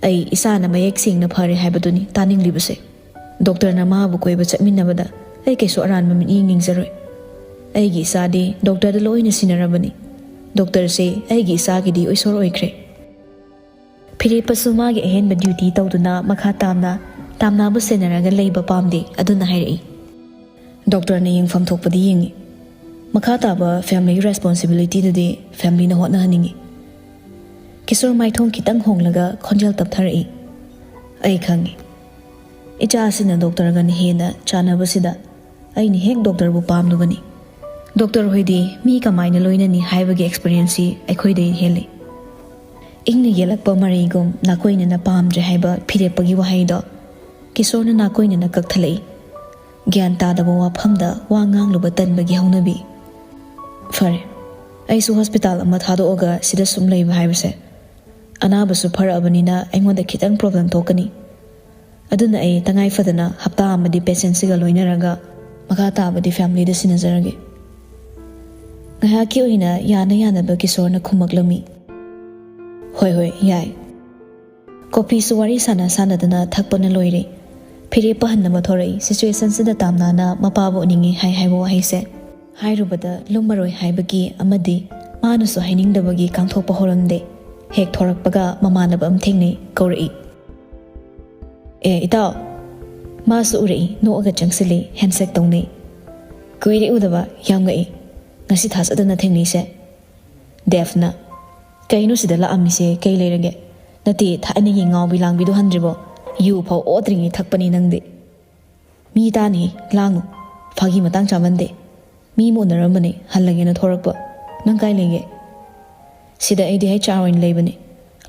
ꯑꯩ ꯏꯁꯥꯅ ꯃꯌꯦꯛ ꯁꯦꯡꯅ ꯐꯔꯦ ꯍꯥꯏꯕꯗꯨꯅꯤ ꯇꯥꯅꯤꯡꯂꯤꯕꯁꯦ꯫ ꯗꯣꯛꯇꯔꯅ ꯃꯥꯕꯨ ꯀꯣꯏꯕ ꯆꯠꯃꯤꯟꯅꯕꯗ ꯑꯩ ꯀꯩꯁꯨ ꯑꯔꯥꯟꯕ ꯃꯤꯠꯌꯦꯡ ꯌꯦꯡꯖꯔꯣꯏ꯫ ꯑꯩꯒꯤ ꯏꯆꯥꯗꯤ ꯗꯣꯛꯇꯔꯗ ꯂꯣꯏꯅ ꯁꯤꯟꯅꯔꯕꯅꯤ꯫ ꯗꯣꯛꯇꯔꯁꯦ ꯑꯩꯒꯤ ꯏꯆꯥꯒꯤꯗꯤ ꯑꯣꯏꯁꯣꯔ ꯑꯣꯏꯈ꯭ꯔꯦ꯫" ꯐꯤꯔꯦꯞꯄꯁꯨ ꯃꯥꯒꯤ ꯑꯍꯦꯟꯕ ꯗ꯭ꯌꯨꯇꯤ ꯇꯧꯗꯨꯅ ꯃꯈꯥ ꯇꯥꯝꯅ ꯇꯥꯝꯅꯥꯕꯨ ꯁꯦꯟꯅꯔꯒ ꯂꯩꯕ ꯄꯥꯝꯗꯦ, ꯑꯗꯨꯅ ꯍꯥꯏꯔꯛꯏ꯫ "ꯗꯣꯛꯇꯔꯅ ꯌꯦꯡꯐꯝ ꯊꯣꯛꯄꯗꯤ ꯌꯦꯡꯉꯤ꯫ ꯃꯈꯥ ꯇꯥꯕ ꯐꯦꯃꯤꯂꯤꯒꯤ ꯔꯦꯁꯄꯣꯟꯁꯤꯕꯤꯂꯤꯇꯤꯗꯨꯗꯤ ꯐꯦꯃꯤꯂꯤꯅ ꯍꯣꯠꯅꯍꯟꯅꯤꯡꯉꯤ꯫" ꯀꯤꯁꯣꯔ ꯃꯥꯏꯊꯣꯡ ꯈꯤꯇꯪ ꯍꯣꯡꯂꯒ ꯈꯣꯟꯖꯦꯜ ꯇꯞꯊꯔꯛꯏ꯫ "ꯑꯩ ꯈꯪꯉꯤ꯫ ꯏꯆꯥꯁꯤꯅ ꯗꯣꯛꯇꯔꯒꯅ ꯍꯦꯟꯅ ꯆꯥꯟꯅꯕꯁꯤꯗ ꯑꯩꯅ ꯍꯦꯛ ꯗꯣꯛꯇꯔꯕꯨ ꯄꯥꯝꯂꯨꯕꯅꯤ꯫ ꯗꯣꯛꯇꯔ ꯍꯣꯏꯗꯤ ꯃꯤ ꯀꯃꯥꯏꯅ ꯂꯣꯏꯅꯅꯤ ꯍꯥꯏꯕꯒꯤ ꯑꯦꯛꯁꯄꯤꯔꯤꯌꯦꯟꯁꯁꯤ ꯑꯩꯈꯣꯏꯗꯩ ꯍꯦꯜꯂꯤ꯫" ꯏꯪꯅ ꯌꯦꯜꯂꯛꯄ ꯃꯔꯩꯒꯨꯝ ꯅꯥꯀꯣꯏꯅꯅ ꯄꯥꯝꯗ꯭ꯔꯦ ꯍꯥꯏꯕ ꯐꯤꯔꯦꯞꯄꯒꯤ ꯋꯥꯍꯩꯗꯣ ꯀꯤꯁꯣꯔꯅ ꯅꯥꯀꯣꯏꯅꯅ ꯀꯛꯊꯠꯂꯛꯏ꯫ ꯒ꯭ꯌꯥꯟ ꯇꯥꯗꯕ ꯋꯥꯐꯝꯗ ꯋꯥ ꯉꯥꯡꯂꯨꯕ ꯇꯟꯕꯒꯤ ꯍꯧꯅꯕꯤ꯫ "ꯐꯔꯦ, ꯑꯩꯁꯨ ꯍꯣꯁꯄꯤꯇꯥꯜ ꯑꯃ ꯊꯥꯗꯣꯛꯑꯒ ꯁꯤꯗ ꯁꯨꯝ ꯂꯩꯕ ꯍꯥꯏꯕꯁꯦ, ꯑꯅꯥꯕꯁꯨ ꯐꯔꯛꯑꯕꯅꯤꯅ ꯑꯩꯉꯣꯟꯗ ꯈꯤꯇꯪ ꯄ꯭ꯔꯣꯕ꯭ꯂꯦꯝ ꯊꯣꯛꯀꯅꯤ꯫ ꯑꯗꯨꯅ ꯑꯩ ꯇꯉꯥꯏ ꯐꯗꯅ ꯍꯞꯇꯥ ꯑꯃꯗꯤ ꯄꯦꯁꯦꯟꯁꯤꯒ ꯂꯣꯏꯅꯔꯒ ꯃꯈꯥ ꯇꯥꯕꯗꯤ ꯐꯦꯃꯤꯂꯤꯗ ꯁꯤꯟꯅꯖꯔꯒꯦ꯫" ꯉꯥꯏꯍꯥꯛꯀꯤ ꯑꯣꯏꯅ ꯌꯥꯅ ꯌꯥꯅꯕ ꯀꯤꯁꯣꯔꯅ ꯈꯨꯝꯃꯛꯂꯝꯃꯤ꯫ "ꯍꯣꯏ, ꯍꯣꯏ, ꯌꯥꯏ꯫" ꯀꯣꯐꯤꯁꯨ ꯋꯥꯔꯤ ꯁꯥꯟꯅ ꯁꯥꯟꯅꯗꯅ ꯊꯛꯄꯅ ꯂꯣꯏꯔꯦ꯫ ꯐꯤꯔꯦꯞꯄ ꯍꯟꯅꯕ ꯊꯣꯔꯛꯏ꯫ ꯁꯤꯆꯨꯋꯦꯁꯟꯁꯤꯗ ꯇꯥꯝꯅꯥꯅ ꯃꯄꯥꯕꯨ ꯎꯅꯤꯡꯉꯤ ꯍꯥꯏ ꯍꯥꯏꯕ ꯋꯥꯍꯩꯁꯦ ꯍꯥꯏꯔꯨꯕꯗ ꯂꯨꯝꯃꯔꯣꯏ ꯍꯥꯏꯕꯒꯤ ꯑꯃꯗꯤ ꯃꯥꯅꯁꯨ ꯍꯥꯏꯅꯤꯡꯗꯕꯒꯤ ꯀꯥꯡꯊꯣꯛꯄ ꯍꯧꯔꯝꯗꯦ꯫ ꯍꯦꯛ ꯊꯣꯔꯛꯄꯒ ꯃꯃꯥꯟꯅꯕ ꯑꯃ ꯊꯦꯡꯅꯩ, ꯀꯧꯔꯛꯏ꯫ "ꯑꯦ ꯏꯇꯥꯎ!" ꯃꯥꯁꯨ ꯎꯔꯛꯏ, ꯅꯣꯛꯑꯒ ꯆꯪꯁꯤꯜꯂꯤ, ꯍꯦꯟꯁꯦꯛ ꯇꯧꯅꯩ꯫ "ꯀꯨꯏꯔꯦ ꯎꯗꯕ, ꯌꯥꯝ ꯉꯛꯏ꯫ ꯉꯁꯤ ꯊꯥꯖꯗꯅ ꯊꯦꯡꯅꯩꯁꯦ꯫" ꯗꯦꯐꯅ, "ꯀꯩꯅꯣ ꯁꯤꯗ ꯂꯥꯛꯑꯝꯃꯤꯁꯦ? ꯀꯩ ꯂꯩꯔꯒꯦ? ꯅꯠꯇꯦ, ꯊꯥꯏꯅꯒꯤ ꯉꯥꯎꯕꯤ ꯂꯥꯡꯕꯤꯗꯣ ꯍꯟꯗ꯭ꯔꯤꯕꯣ? ꯌꯨ ꯐꯥꯎ ꯑꯣꯠꯇ꯭ꯔꯤꯉꯩ ꯊꯛꯄꯅꯤ ꯅꯪꯗꯤ꯫" "ꯃꯤ ꯇꯥꯅꯤ, ꯂꯥꯡꯅꯨ꯫ ꯐꯥꯒꯤ ꯃꯇꯥꯡ ꯆꯥꯃꯟꯗꯦ꯫ ꯃꯤ ꯑꯃ ꯎꯅꯔꯝꯕꯅꯦ, ꯍꯜꯂꯒꯦꯅ ꯊꯣꯔꯛꯄ꯫ ꯅꯪ ꯀꯥꯏ ꯂꯩꯒꯦ?" "ꯁꯤꯗ ꯑꯩꯗꯤ ꯍꯩꯆ ꯑꯥꯔ ꯑꯣꯏꯅ ꯂꯩꯕꯅꯦ꯫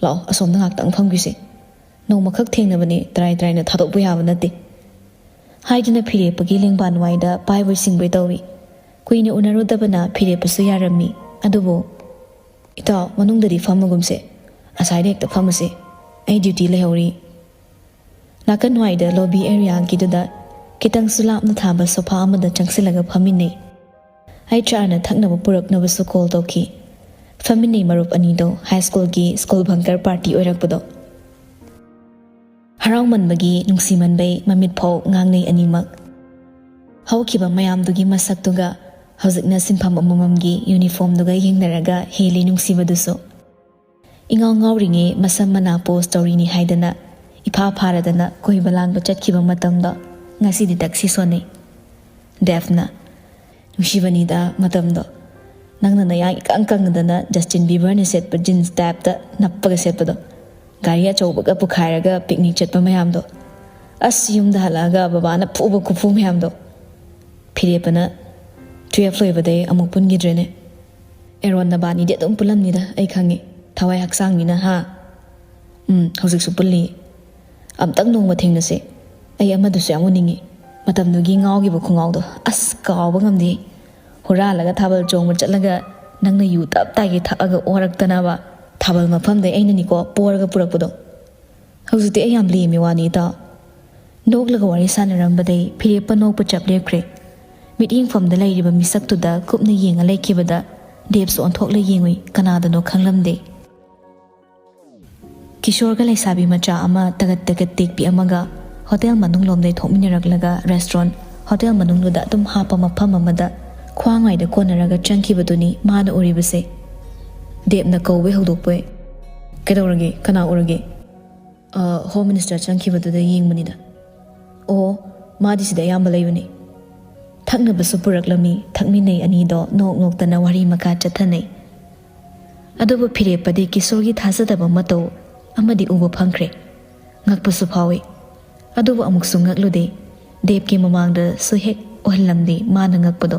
ꯂꯥꯛꯑꯣ, ꯑꯁꯣꯝꯗ ꯉꯥꯏꯍꯥꯛꯇꯪ ꯐꯝꯈꯤꯁꯦ꯫ ꯅꯣꯡꯃꯈꯛ ꯊꯦꯡꯅꯕꯅꯦ, ꯇꯔꯥꯏ ꯇꯔꯥꯏꯅ ꯊꯥꯗꯣꯛꯄ ꯌꯥꯕ ꯅꯠꯇꯦ꯫" ꯍꯥꯏꯗꯨꯅ ꯐꯤꯔꯦꯞꯄꯒꯤ ꯂꯦꯡꯕꯥꯟ ꯋꯥꯏꯗ ꯄꯥꯏꯕꯣꯏ ꯁꯤꯡꯕꯣꯏ ꯇꯧꯏ꯫ ꯀꯨꯏꯅ ꯎꯅꯔꯨꯗꯕꯅ ꯐꯤꯔꯦꯞꯄꯁꯨ ꯌꯥꯔꯝꯃꯤ꯫ ꯑꯗꯨꯕꯨ, "ꯏꯇꯥꯎ, ꯃꯅꯨꯡꯗꯗꯤ ꯐꯝꯃꯒꯨꯝꯁꯦ꯫ ꯑꯁꯥꯏꯗ ꯍꯦꯛꯇ ꯐꯝꯃꯁꯦ꯫ ꯑꯩ ꯗ꯭ꯌꯨꯇꯤ ꯂꯩꯍꯧꯔꯤ꯫" ꯅꯥꯀꯟ ꯋꯥꯏꯗ ꯂꯣꯕꯤ ꯑꯦꯔꯤꯌꯥꯒꯤꯗꯨꯗ ꯈꯤꯇꯪꯁꯨ ꯂꯥꯞꯅ ꯊꯥꯕ ꯁꯣꯐꯥ ꯑꯃꯗ ꯆꯪꯁꯤꯜꯂꯒ ꯐꯝꯃꯤꯟꯅꯩ꯫ ꯍꯩꯆ ꯑꯥꯔꯅ ꯊꯛꯅꯕ ꯄꯨꯔꯛꯅꯕꯁꯨ ꯀꯣꯜ ꯇꯧꯈꯤ꯫ ꯐꯝꯃꯤꯟꯅꯩ ꯃꯔꯨꯞ ꯑꯅꯤꯗꯣ ꯍꯥꯏ ꯁ꯭ꯀꯨꯜꯒꯤ ꯁ꯭ꯀꯨꯜ ꯕꯪꯀꯔ ꯄꯥꯔꯇꯤ ꯑꯣꯏꯔꯛꯄꯗꯣ꯫ ꯍꯔꯥꯎꯃꯟꯕꯒꯤ ꯅꯨꯡꯁꯤꯃꯟꯕꯩ ꯃꯃꯤꯠ ꯐꯥꯎ ꯉꯥꯡꯅꯩ ꯑꯅꯤꯃꯛ꯫ ꯍꯧꯈꯤꯕ ꯃꯌꯥꯝꯗꯨꯒꯤ ꯃꯁꯛꯇꯨꯒ ꯍꯧꯖꯤꯛꯅ ꯁꯤꯟꯐꯝ ꯑꯃꯃꯝꯒꯤ ꯌꯨꯅꯤꯐꯣꯔꯝꯗꯨꯒ ꯌꯦꯡꯅꯔꯒ ꯍꯦꯜꯂꯤ ꯅꯨꯡꯁꯤꯕꯗꯨꯁꯨ꯫ ꯏꯉꯥꯎ ꯉꯥꯎꯔꯤꯉꯩ ꯃꯁꯝ ꯃꯅꯥ ꯄꯣꯁ ꯇꯧꯔꯤꯅꯤ ꯍꯥꯏꯗꯅ ꯏꯐꯥ ꯐꯥꯔꯗꯅ ꯀꯣꯏꯕ ꯂꯥꯡꯕ ꯆꯠꯈꯤꯕ ꯃꯇꯝꯗꯣ ꯉꯁꯤꯗꯤ ꯇꯛꯁꯤ ꯁꯣꯟꯅꯩ꯫ ꯗꯦꯐꯅ, "ꯅꯨꯡꯁꯤꯕꯅꯤꯗ ꯃꯇꯝꯗꯣ꯫ ꯅꯪꯅ ꯅꯌꯥꯡ ꯏꯀꯪ ꯀꯪꯗꯅ ꯖꯁꯇꯤꯟ ꯕꯤꯕꯔꯅ ꯁꯦꯠꯄ ꯖꯤꯟꯁ ꯇꯥꯏꯞꯇ ꯅꯞꯄꯒ ꯁꯦꯠꯄꯗꯣ꯫ ꯒꯥꯔꯤ ꯑꯆꯧꯕꯒ ꯄꯨꯈꯥꯏꯔꯒ ꯄꯤꯛꯅꯤꯛ ꯆꯠꯄ ꯃꯌꯥꯝꯗꯣ꯫ ꯑꯁ, ꯌꯨꯝꯗ ꯍꯜꯂꯛꯑꯒ ꯕꯕꯥꯅ ꯐꯨꯕ ꯈꯨꯐꯨ ꯃꯌꯥꯝꯗꯣ꯫" ꯐꯤꯔꯦꯞꯄꯅ, "ꯇꯨꯌꯦꯜꯐ ꯂꯣꯏꯕꯗꯩ ꯑꯃꯨꯛ ꯄꯨꯟꯈꯤꯗ꯭ꯔꯦꯅꯦ꯫ ꯑꯦꯔꯣꯟ, ꯅꯕꯥꯅꯤꯗꯤ ꯑꯗꯨꯝ ꯄꯨꯜꯂꯝꯅꯤꯗ, ꯑꯩ ꯈꯪꯉꯤ꯫ ꯊꯋꯥꯏ ꯍꯛꯆꯥꯡꯅꯤꯅ, ꯍꯥ?" "ꯎꯝ, ꯍꯧꯖꯤꯛꯁꯨ ꯄꯨꯜꯂꯤ꯫ ꯑꯝꯇꯪ ꯅꯣꯡꯃ ꯊꯦꯡꯅꯁꯦ꯫ ꯑꯩ ꯑꯃꯗꯨꯁꯨ ꯌꯥꯝ ꯎꯅꯤꯡꯉꯤ꯫ ꯃꯇꯝꯗꯨꯒꯤ ꯉꯥꯎꯈꯤꯕ ꯈꯨꯉꯥꯎꯗꯣ, ꯑꯁ, ꯀꯥꯎꯕ ꯉꯝꯗꯦ꯫ ꯍꯨꯔꯥꯜꯂꯒ ꯊꯥꯕꯜ ꯆꯣꯡꯕ ꯆꯠꯂꯒ ꯅꯪꯅ ꯌꯨ ꯇꯞ ꯇꯥꯏꯒꯩ ꯊꯛꯑꯒ ꯑꯣꯔꯛꯇꯅꯕ, ꯊꯥꯕꯜ ꯃꯐꯝꯗꯩ ꯑꯩꯅꯅꯤꯀꯣ ꯄꯣꯔꯒ ꯄꯨꯔꯛꯄꯗꯣ꯫ ꯍꯧꯖꯤꯛꯇꯤ ꯑꯩ ꯌꯥꯝ ꯂꯦꯝꯃꯤ ꯋꯥꯅꯤ, ꯏꯇꯥꯎ꯫" ꯅꯣꯛꯂꯒ ꯋꯥꯔꯤ ꯁꯥꯟꯅꯔꯝꯕꯗꯩ ꯐꯤꯔꯦꯞꯄ ꯅꯣꯛꯄ ꯆꯞ ꯂꯦꯞꯈ꯭ꯔꯦ꯫ ꯃꯤꯠꯌꯦꯡꯐꯝꯗ ꯂꯩꯔꯤꯕ ꯃꯤꯁꯛꯇꯨꯗ ꯀꯨꯞꯅ ꯌꯦꯡꯉ ꯂꯩꯈꯤꯕꯗ ꯗꯦꯞꯁꯨ ꯑꯣꯟꯊꯣꯛꯂ ꯌꯦꯡꯉꯨꯏ, ꯀꯅꯥꯗꯅꯣ ꯈꯪꯂꯝꯗꯦ꯫ ꯀꯤꯁꯣꯔꯒ ꯂꯩꯁꯥꯕꯤ ꯃꯆꯥ ꯑꯃ ꯇꯒꯠ ꯇꯒꯠ ꯇꯦꯛꯄꯤ ꯑꯃꯒ ꯍꯣꯇꯦꯜ ꯃꯅꯨꯡꯂꯣꯝꯗꯩ ꯊꯣꯛꯃꯤꯟꯅꯔꯛꯂꯒ ꯔꯦꯁꯇꯨꯔꯦꯟ ꯍꯣꯇꯦꯜ ꯃꯅꯨꯡꯗꯨꯗ ꯑꯗꯨꯝ ꯍꯥꯞꯄ ꯃꯐꯝ ꯑꯃꯗ ꯈ꯭ꯋꯥꯡ ꯋꯥꯏꯗ ꯀꯣꯟꯅꯔꯒ ꯆꯪꯈꯤꯕꯗꯨꯅꯤ ꯃꯥꯅ ꯎꯔꯤꯕꯁꯦ꯫ ꯗꯦꯕꯅ ꯀꯧꯕꯩ ꯍꯧꯗꯣꯛꯄꯣꯏ, "ꯀꯩꯗꯧꯔꯒꯦ? ꯀꯅꯥ ꯎꯔꯒꯦ?" "ꯑ, ꯍꯣꯝ ꯃꯤꯅꯤꯁꯇꯔ ꯆꯪꯈꯤꯕꯗꯨꯗ ꯌꯦꯡꯕꯅꯤꯗ꯫" "ꯑꯣ, ꯃꯥꯗꯤ ꯁꯤꯗ ꯑꯌꯥꯝꯕ ꯂꯩꯕꯅꯤ꯫" ꯊꯛꯅꯕꯁꯨ ꯄꯨꯔꯛꯂꯝꯃꯤ꯫ ꯊꯛꯃꯤꯟꯅꯩ ꯑꯅꯤꯗꯣ ꯅꯣꯛ ꯅꯣꯛꯇꯅ ꯋꯥꯔꯤ ꯃꯈꯥ ꯆꯠꯊꯅꯩ꯫ ꯑꯗꯨꯕꯨ ꯐꯤꯔꯦꯞꯄꯗꯤ ꯀꯤꯁꯣꯔꯒꯤ ꯊꯥꯖꯗꯕ ꯃꯇꯧ ꯑꯃꯗꯤ ꯎꯕ ꯐꯪꯈ꯭ꯔꯦ꯫ ꯉꯛꯄꯁꯨ ꯐꯥꯎꯏ꯫ ꯑꯗꯨꯕꯨ ꯑꯃꯨꯛꯁꯨ ꯉꯛꯂꯨꯗꯦ꯫ ꯗꯦꯕꯀꯤ ꯃꯃꯥꯡꯗꯁꯨ ꯍꯦꯛ ꯎꯍꯜꯂꯝꯗꯦ ꯃꯥꯅ ꯉꯛꯄꯗꯣ꯫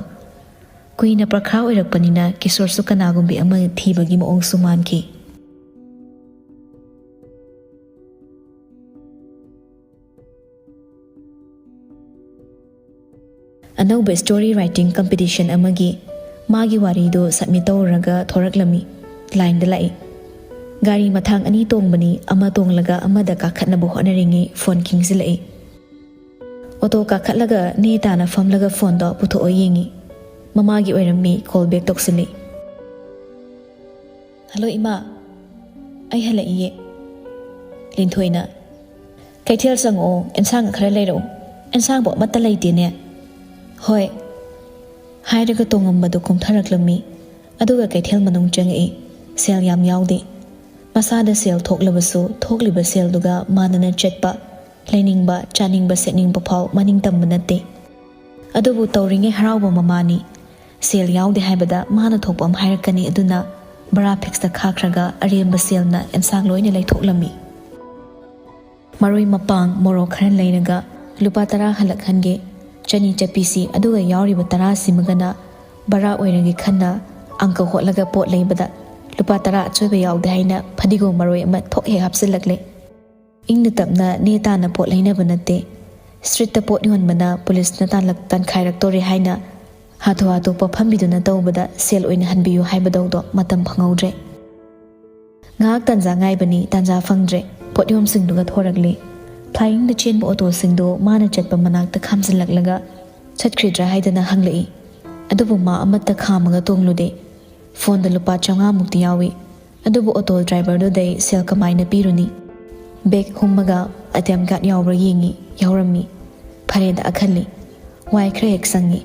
ꯀꯨꯏꯅ ꯄ꯭ꯔꯈꯥ ꯑꯣꯏꯔꯛꯄꯅꯤꯅ ꯀꯤꯁꯣꯔꯁꯨ ꯀꯅꯥꯒꯨꯝꯕꯤ ꯑꯃ ꯊꯤꯕꯒꯤ ꯃꯑꯣꯡꯁꯨ ꯃꯥꯟꯈꯤ꯫ ꯑꯅꯧꯕ story writing competition ꯑꯃꯒꯤ ꯃꯥꯒꯤ ꯋꯥꯔꯤꯗꯨ submit ꯇꯧꯔꯨꯔꯒ ꯊꯣꯔꯛꯂꯝꯃꯤ꯫ Line ꯗ ꯂꯥꯛꯏ꯫ ꯒꯥꯔꯤ ꯃꯊꯥꯡ ꯑꯅꯤ ꯇꯣꯡꯕꯅꯤ, ꯑꯃ ꯇꯣꯡꯂꯒ ꯑꯃꯗ ꯀꯥꯈꯠꯅꯕ ꯍꯣꯠꯅꯔꯤꯉꯩ phone ꯈꯤꯡꯖꯤꯜꯂꯛꯏ꯫ ꯑꯣꯇꯣ ꯀꯥꯈꯠꯂꯒ ꯅꯦ ꯇꯥꯅ ꯐꯝꯂꯒ phone ꯗꯣ ꯄꯨꯊꯣꯛꯑ ꯌꯦꯡꯉꯤ꯫ ꯃꯃꯥꯒꯤ ꯑꯣꯏꯔꯝꯃꯤ꯫ Call back ꯇꯧꯁꯤꯜꯂꯤ꯫ "ꯍꯜꯂꯣ ꯏꯃꯥ, ꯑꯩ ꯍꯜꯂꯛꯏꯌꯦ꯫" ꯂꯤꯟꯊꯣꯏꯅ, "ꯀꯩꯊꯦꯜ ꯆꯪꯉꯛꯑꯣ, ꯑꯦꯟꯁꯥꯡ ꯈꯔ ꯂꯩꯔꯛꯎ꯫ ꯑꯦꯟꯁꯥꯡꯕꯨ ꯑꯃꯠꯇ ꯂꯩꯇꯦꯅꯦ꯫" "ꯍꯣꯏ꯫" ꯍꯥꯏꯔꯒ ꯇꯣꯡꯉꯝꯕꯗꯨ ꯀꯨꯝꯊꯔꯛꯂꯝꯃꯤ꯫ ꯑꯗꯨꯒ ꯀꯩꯊꯦꯜ ꯃꯅꯨꯡ ꯆꯪꯉꯛꯏ꯫ ꯁꯦꯜ ꯌꯥꯝ ꯌꯥꯎꯗꯦ꯫ ꯃꯁꯥꯗ ꯁꯦꯜ ꯊꯣꯛꯂꯕꯁꯨ ꯊꯣꯛꯂꯤꯕ ꯁꯦꯜꯗꯨꯒ ꯃꯥꯟꯅꯅ ꯆꯠꯄ, ꯂꯩꯅꯤꯡꯕ, ꯆꯥꯅꯤꯡꯕ, ꯁꯦꯠꯅꯤꯡꯕ ꯐꯥꯎ ꯃꯅꯤꯡ ꯇꯝꯕ ꯅꯠꯇꯦ꯫ ꯑꯗꯨꯕꯨ ꯇꯧꯔꯤꯉꯩ ꯍꯔꯥꯎꯕ ꯃꯃꯥꯅꯤ꯫ ꯁꯦꯜ ꯌꯥꯎꯗꯦ ꯍꯥꯏꯕꯗ ꯃꯥꯅ ꯊꯣꯛꯄ ꯑꯃ ꯍꯥꯏꯔꯛꯀꯅꯤ, ꯑꯗꯨꯅ ꯕꯔꯥ fix ꯇ ꯈꯥꯛꯈ꯭ꯔꯒ ꯑꯔꯦꯝꯕ ꯁꯦꯜꯅ ꯑꯦꯟꯁꯥꯡ ꯂꯣꯏꯅ ꯂꯩꯊꯣꯛꯂꯝꯃꯤ꯫ ꯃꯔꯣꯏ ꯃꯄꯥꯡ, ꯃꯣꯔꯣꯛ ꯈꯔ ꯂꯩꯔꯒ ꯂꯨꯄꯥ ꯇꯔꯥ ꯍꯜꯂꯛꯍꯟꯒꯦ꯫ ꯆꯅꯤ ꯆꯠꯄꯤꯁꯤ ꯑꯗꯨꯒ ꯌꯥꯎꯔꯤꯕ ꯇꯔꯥꯁꯤꯃꯒꯅ ꯕꯔꯥ ꯑꯣꯏꯔꯒꯦ ꯈꯟꯅ ꯑꯪꯀ ꯍꯣꯠꯂꯒ ꯄꯣꯠ ꯂꯩꯕꯗ ꯂꯨꯄꯥ ꯇꯔꯥ ꯑꯆꯣꯏꯕ ꯌꯥꯎꯗꯦ ꯍꯥꯏꯅ ꯐꯗꯤꯒꯣꯝ ꯃꯔꯣꯏ ꯑꯃ ꯊꯣꯛ ꯍꯦꯛ ꯍꯥꯞꯆꯤꯜꯂꯛꯂꯦ꯫ ꯏꯪꯅ ꯇꯞꯅ ꯅꯦ ꯇꯥꯅ ꯄꯣꯠ ꯂꯩꯅꯕ ꯅꯠꯇꯦ꯫ Street ꯇ ꯄꯣꯠ ꯌꯣꯟꯕꯅ ꯄꯨꯂꯤꯁꯅ ꯇꯥꯟꯂꯛ-, ꯇꯥꯟꯈꯥꯏꯔꯛꯇꯣꯔꯦ ꯍꯥꯏꯅ ꯍꯥꯊꯨ ꯍꯥꯊꯨ ꯄꯣꯠꯐꯝꯕꯤꯗꯨꯅ ꯇꯧꯕꯗ ꯁꯦꯜ ꯑꯣꯏꯅ ꯍꯟꯕꯤꯌꯨ ꯍꯥꯏꯕꯗꯧꯗꯣ ꯃꯇꯝ ꯐꯪꯍꯧꯗ꯭ꯔꯦ꯫ ꯉꯥꯏꯍꯥꯛ ꯇꯥꯟꯖꯥ ꯉꯥꯏꯕꯅꯤ, ꯇꯥꯟꯖꯥ ꯐꯪꯗ꯭ꯔꯦ꯫ ꯄꯣꯠꯌꯣꯝꯁꯤꯡꯗꯨꯒ ꯊꯣꯔꯛꯂꯦ꯫ Flying ꯗ ꯆꯦꯟꯕ ꯑꯣꯇꯣꯁꯤꯡꯗꯣ ꯃꯥꯅ ꯆꯠꯄ ꯃꯅꯥꯛꯇ ꯈꯥꯝꯖꯤꯜꯂꯛꯂꯒ ꯆꯠꯈ꯭ꯔꯤꯗ꯭ꯔꯥ ꯍꯥꯏꯗꯅ ꯍꯪꯂꯛꯏ꯫ ꯑꯗꯨꯕꯨ ꯃꯥ ꯑꯃꯠꯇ ꯈꯥꯝꯃꯒ ꯇꯣꯡꯂꯨꯗꯦ꯫ Phone ꯗ ꯂꯨꯄꯥ ꯆꯥꯝꯃꯉꯥ ꯃꯨꯛꯇꯤ ꯌꯥꯎꯏ꯫ ꯑꯗꯨꯕꯨ ꯑꯣꯇꯣ driver ꯗꯨꯗꯩ ꯁꯦꯜ ꯀꯃꯥꯏꯅ ꯄꯤꯔꯨꯅꯤ? Bag ꯍꯨꯝꯃꯒ A T M card ꯌꯥꯎꯕ꯭ꯔꯥ ꯌꯦꯡꯉꯤ꯫ ꯌꯥꯎꯔꯝꯃꯤ꯫ ꯐꯔꯦꯗ ꯑꯈꯜꯂꯤ꯫ ꯋꯥꯏ ꯈꯔ ꯍꯦꯛ ꯁꯪꯉꯤ꯫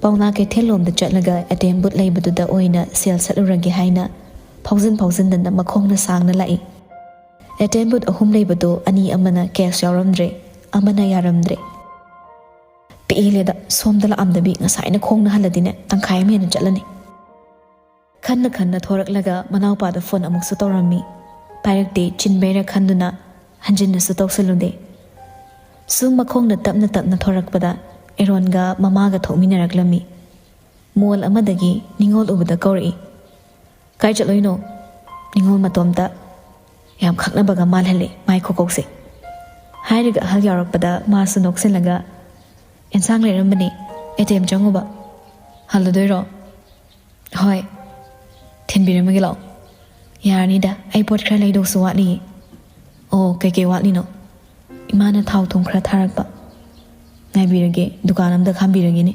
ꯄꯥꯎꯅꯥ ꯀꯩꯊꯦꯜꯂꯣꯝꯗ ꯆꯠꯂꯒ ꯑꯦ ꯇꯤ ꯑꯦꯝ ꯕꯨꯠ ꯂꯩꯕꯗꯨꯗ ꯑꯣꯏꯅ ꯁꯦꯜ ꯁꯠꯂꯨꯔꯒꯦ ꯍꯥꯏꯅ ꯐꯥꯎꯖꯤꯟ ꯐꯥꯎꯖꯤꯟꯗꯅ ꯃꯈꯣꯡꯅ ꯁꯥꯡꯅ ꯂꯥꯛꯏ꯫ ꯑꯦ ꯇꯤ ꯑꯦꯝ ꯕꯨꯠ ꯑꯍꯨꯝ ꯂꯩꯕꯗꯣ ꯑꯅꯤ ꯑꯃꯅ ꯀꯦꯁ ꯌꯥꯎꯔꯝꯗ꯭ꯔꯦ, ꯑꯃꯅ ꯌꯥꯔꯝꯗ꯭ꯔꯦ꯫ ꯄꯤꯛꯏꯂꯦꯗ, ꯁꯣꯝꯗ ꯂꯥꯛꯑꯝꯗꯕꯤ ꯉꯁꯥꯏꯅ ꯈꯣꯡꯅ ꯍꯜꯂꯗꯤꯅꯦ ꯇꯪꯈꯥꯏ ꯑꯃ ꯍꯦꯟꯅ ꯆꯠꯂꯅꯤ꯫ ꯈꯟꯅ ꯈꯟꯅ ꯊꯣꯔꯛꯂꯒ ꯃꯅꯥꯎꯄꯥꯗ ꯐꯣꯟ ꯑꯃꯨꯛꯁꯨ ꯇꯧꯔꯝꯃꯤ꯫ ꯄꯥꯏꯔꯛꯇꯦ, ꯆꯤꯟꯕꯩꯔ ꯈꯟꯗꯨꯅ ꯍꯟꯖꯤꯟꯅꯁꯨ ꯇꯧꯁꯜꯂꯨꯗꯦ꯫ ꯁꯨꯝ ꯃꯈꯣꯡꯅ ꯇꯞꯅ ꯇꯞꯅ ꯊꯣꯔꯛꯄꯗ ꯑꯦꯔꯣꯟꯒ ꯃꯃꯥꯒ ꯊꯣꯛꯃꯤꯟꯅꯔꯛꯂꯝꯃꯤ꯫ ꯃꯣꯜ ꯑꯃꯗꯒꯤ ꯅꯤꯉꯣꯜ ꯎꯕꯗ ꯀꯧꯔꯛꯏ꯫ "ꯀꯥꯏ ꯆꯠꯂꯣꯏꯅꯣ?" ꯅꯤꯉꯣꯜ ꯃꯇꯣꯝꯇ ꯌꯥꯝ ꯈꯪꯅꯕꯒ ꯃꯥꯜꯍꯜꯂꯦ ꯃꯥꯏ ꯈꯨꯀꯧꯁꯦ꯫ ꯍꯥꯏꯔꯒ ꯑꯍꯜ ꯌꯥꯎꯔꯛꯄꯗ ꯃꯥꯁꯨ ꯅꯣꯛꯁꯤꯜꯂꯒ, "ꯑꯦꯟꯁꯥꯡ ꯂꯩꯔꯝꯕꯅꯦ, ꯑꯦ ꯇꯤ ꯑꯦꯝ ꯆꯪꯉꯨꯕ꯫ ꯍꯜꯂꯗꯣꯏꯔꯣ?" "ꯍꯣꯏ, ꯊꯤꯟꯕꯤꯔꯝꯃꯒꯦ ꯂꯥꯛꯑꯣ꯫" "ꯌꯥꯔꯅꯤꯗ, ꯑꯩ ꯄꯣꯠ ꯈꯔ ꯂꯩꯗꯧꯁꯨ ꯋꯥꯠꯂꯤꯌꯦ꯫" "ꯑꯣ, ꯀꯩꯀꯩ ꯋꯥꯠꯂꯤꯅꯣ?" "ꯏꯃꯥꯅ ꯊꯥꯎ ꯊꯨꯝ ꯈꯔ ꯊꯥꯔꯛꯄ꯫" "ꯉꯥꯏꯕꯤꯔꯒꯦ, ꯗꯨꯀꯥꯟ ꯑꯝꯗ ꯈꯥꯝꯕꯤꯔꯒꯦꯅꯦ꯫"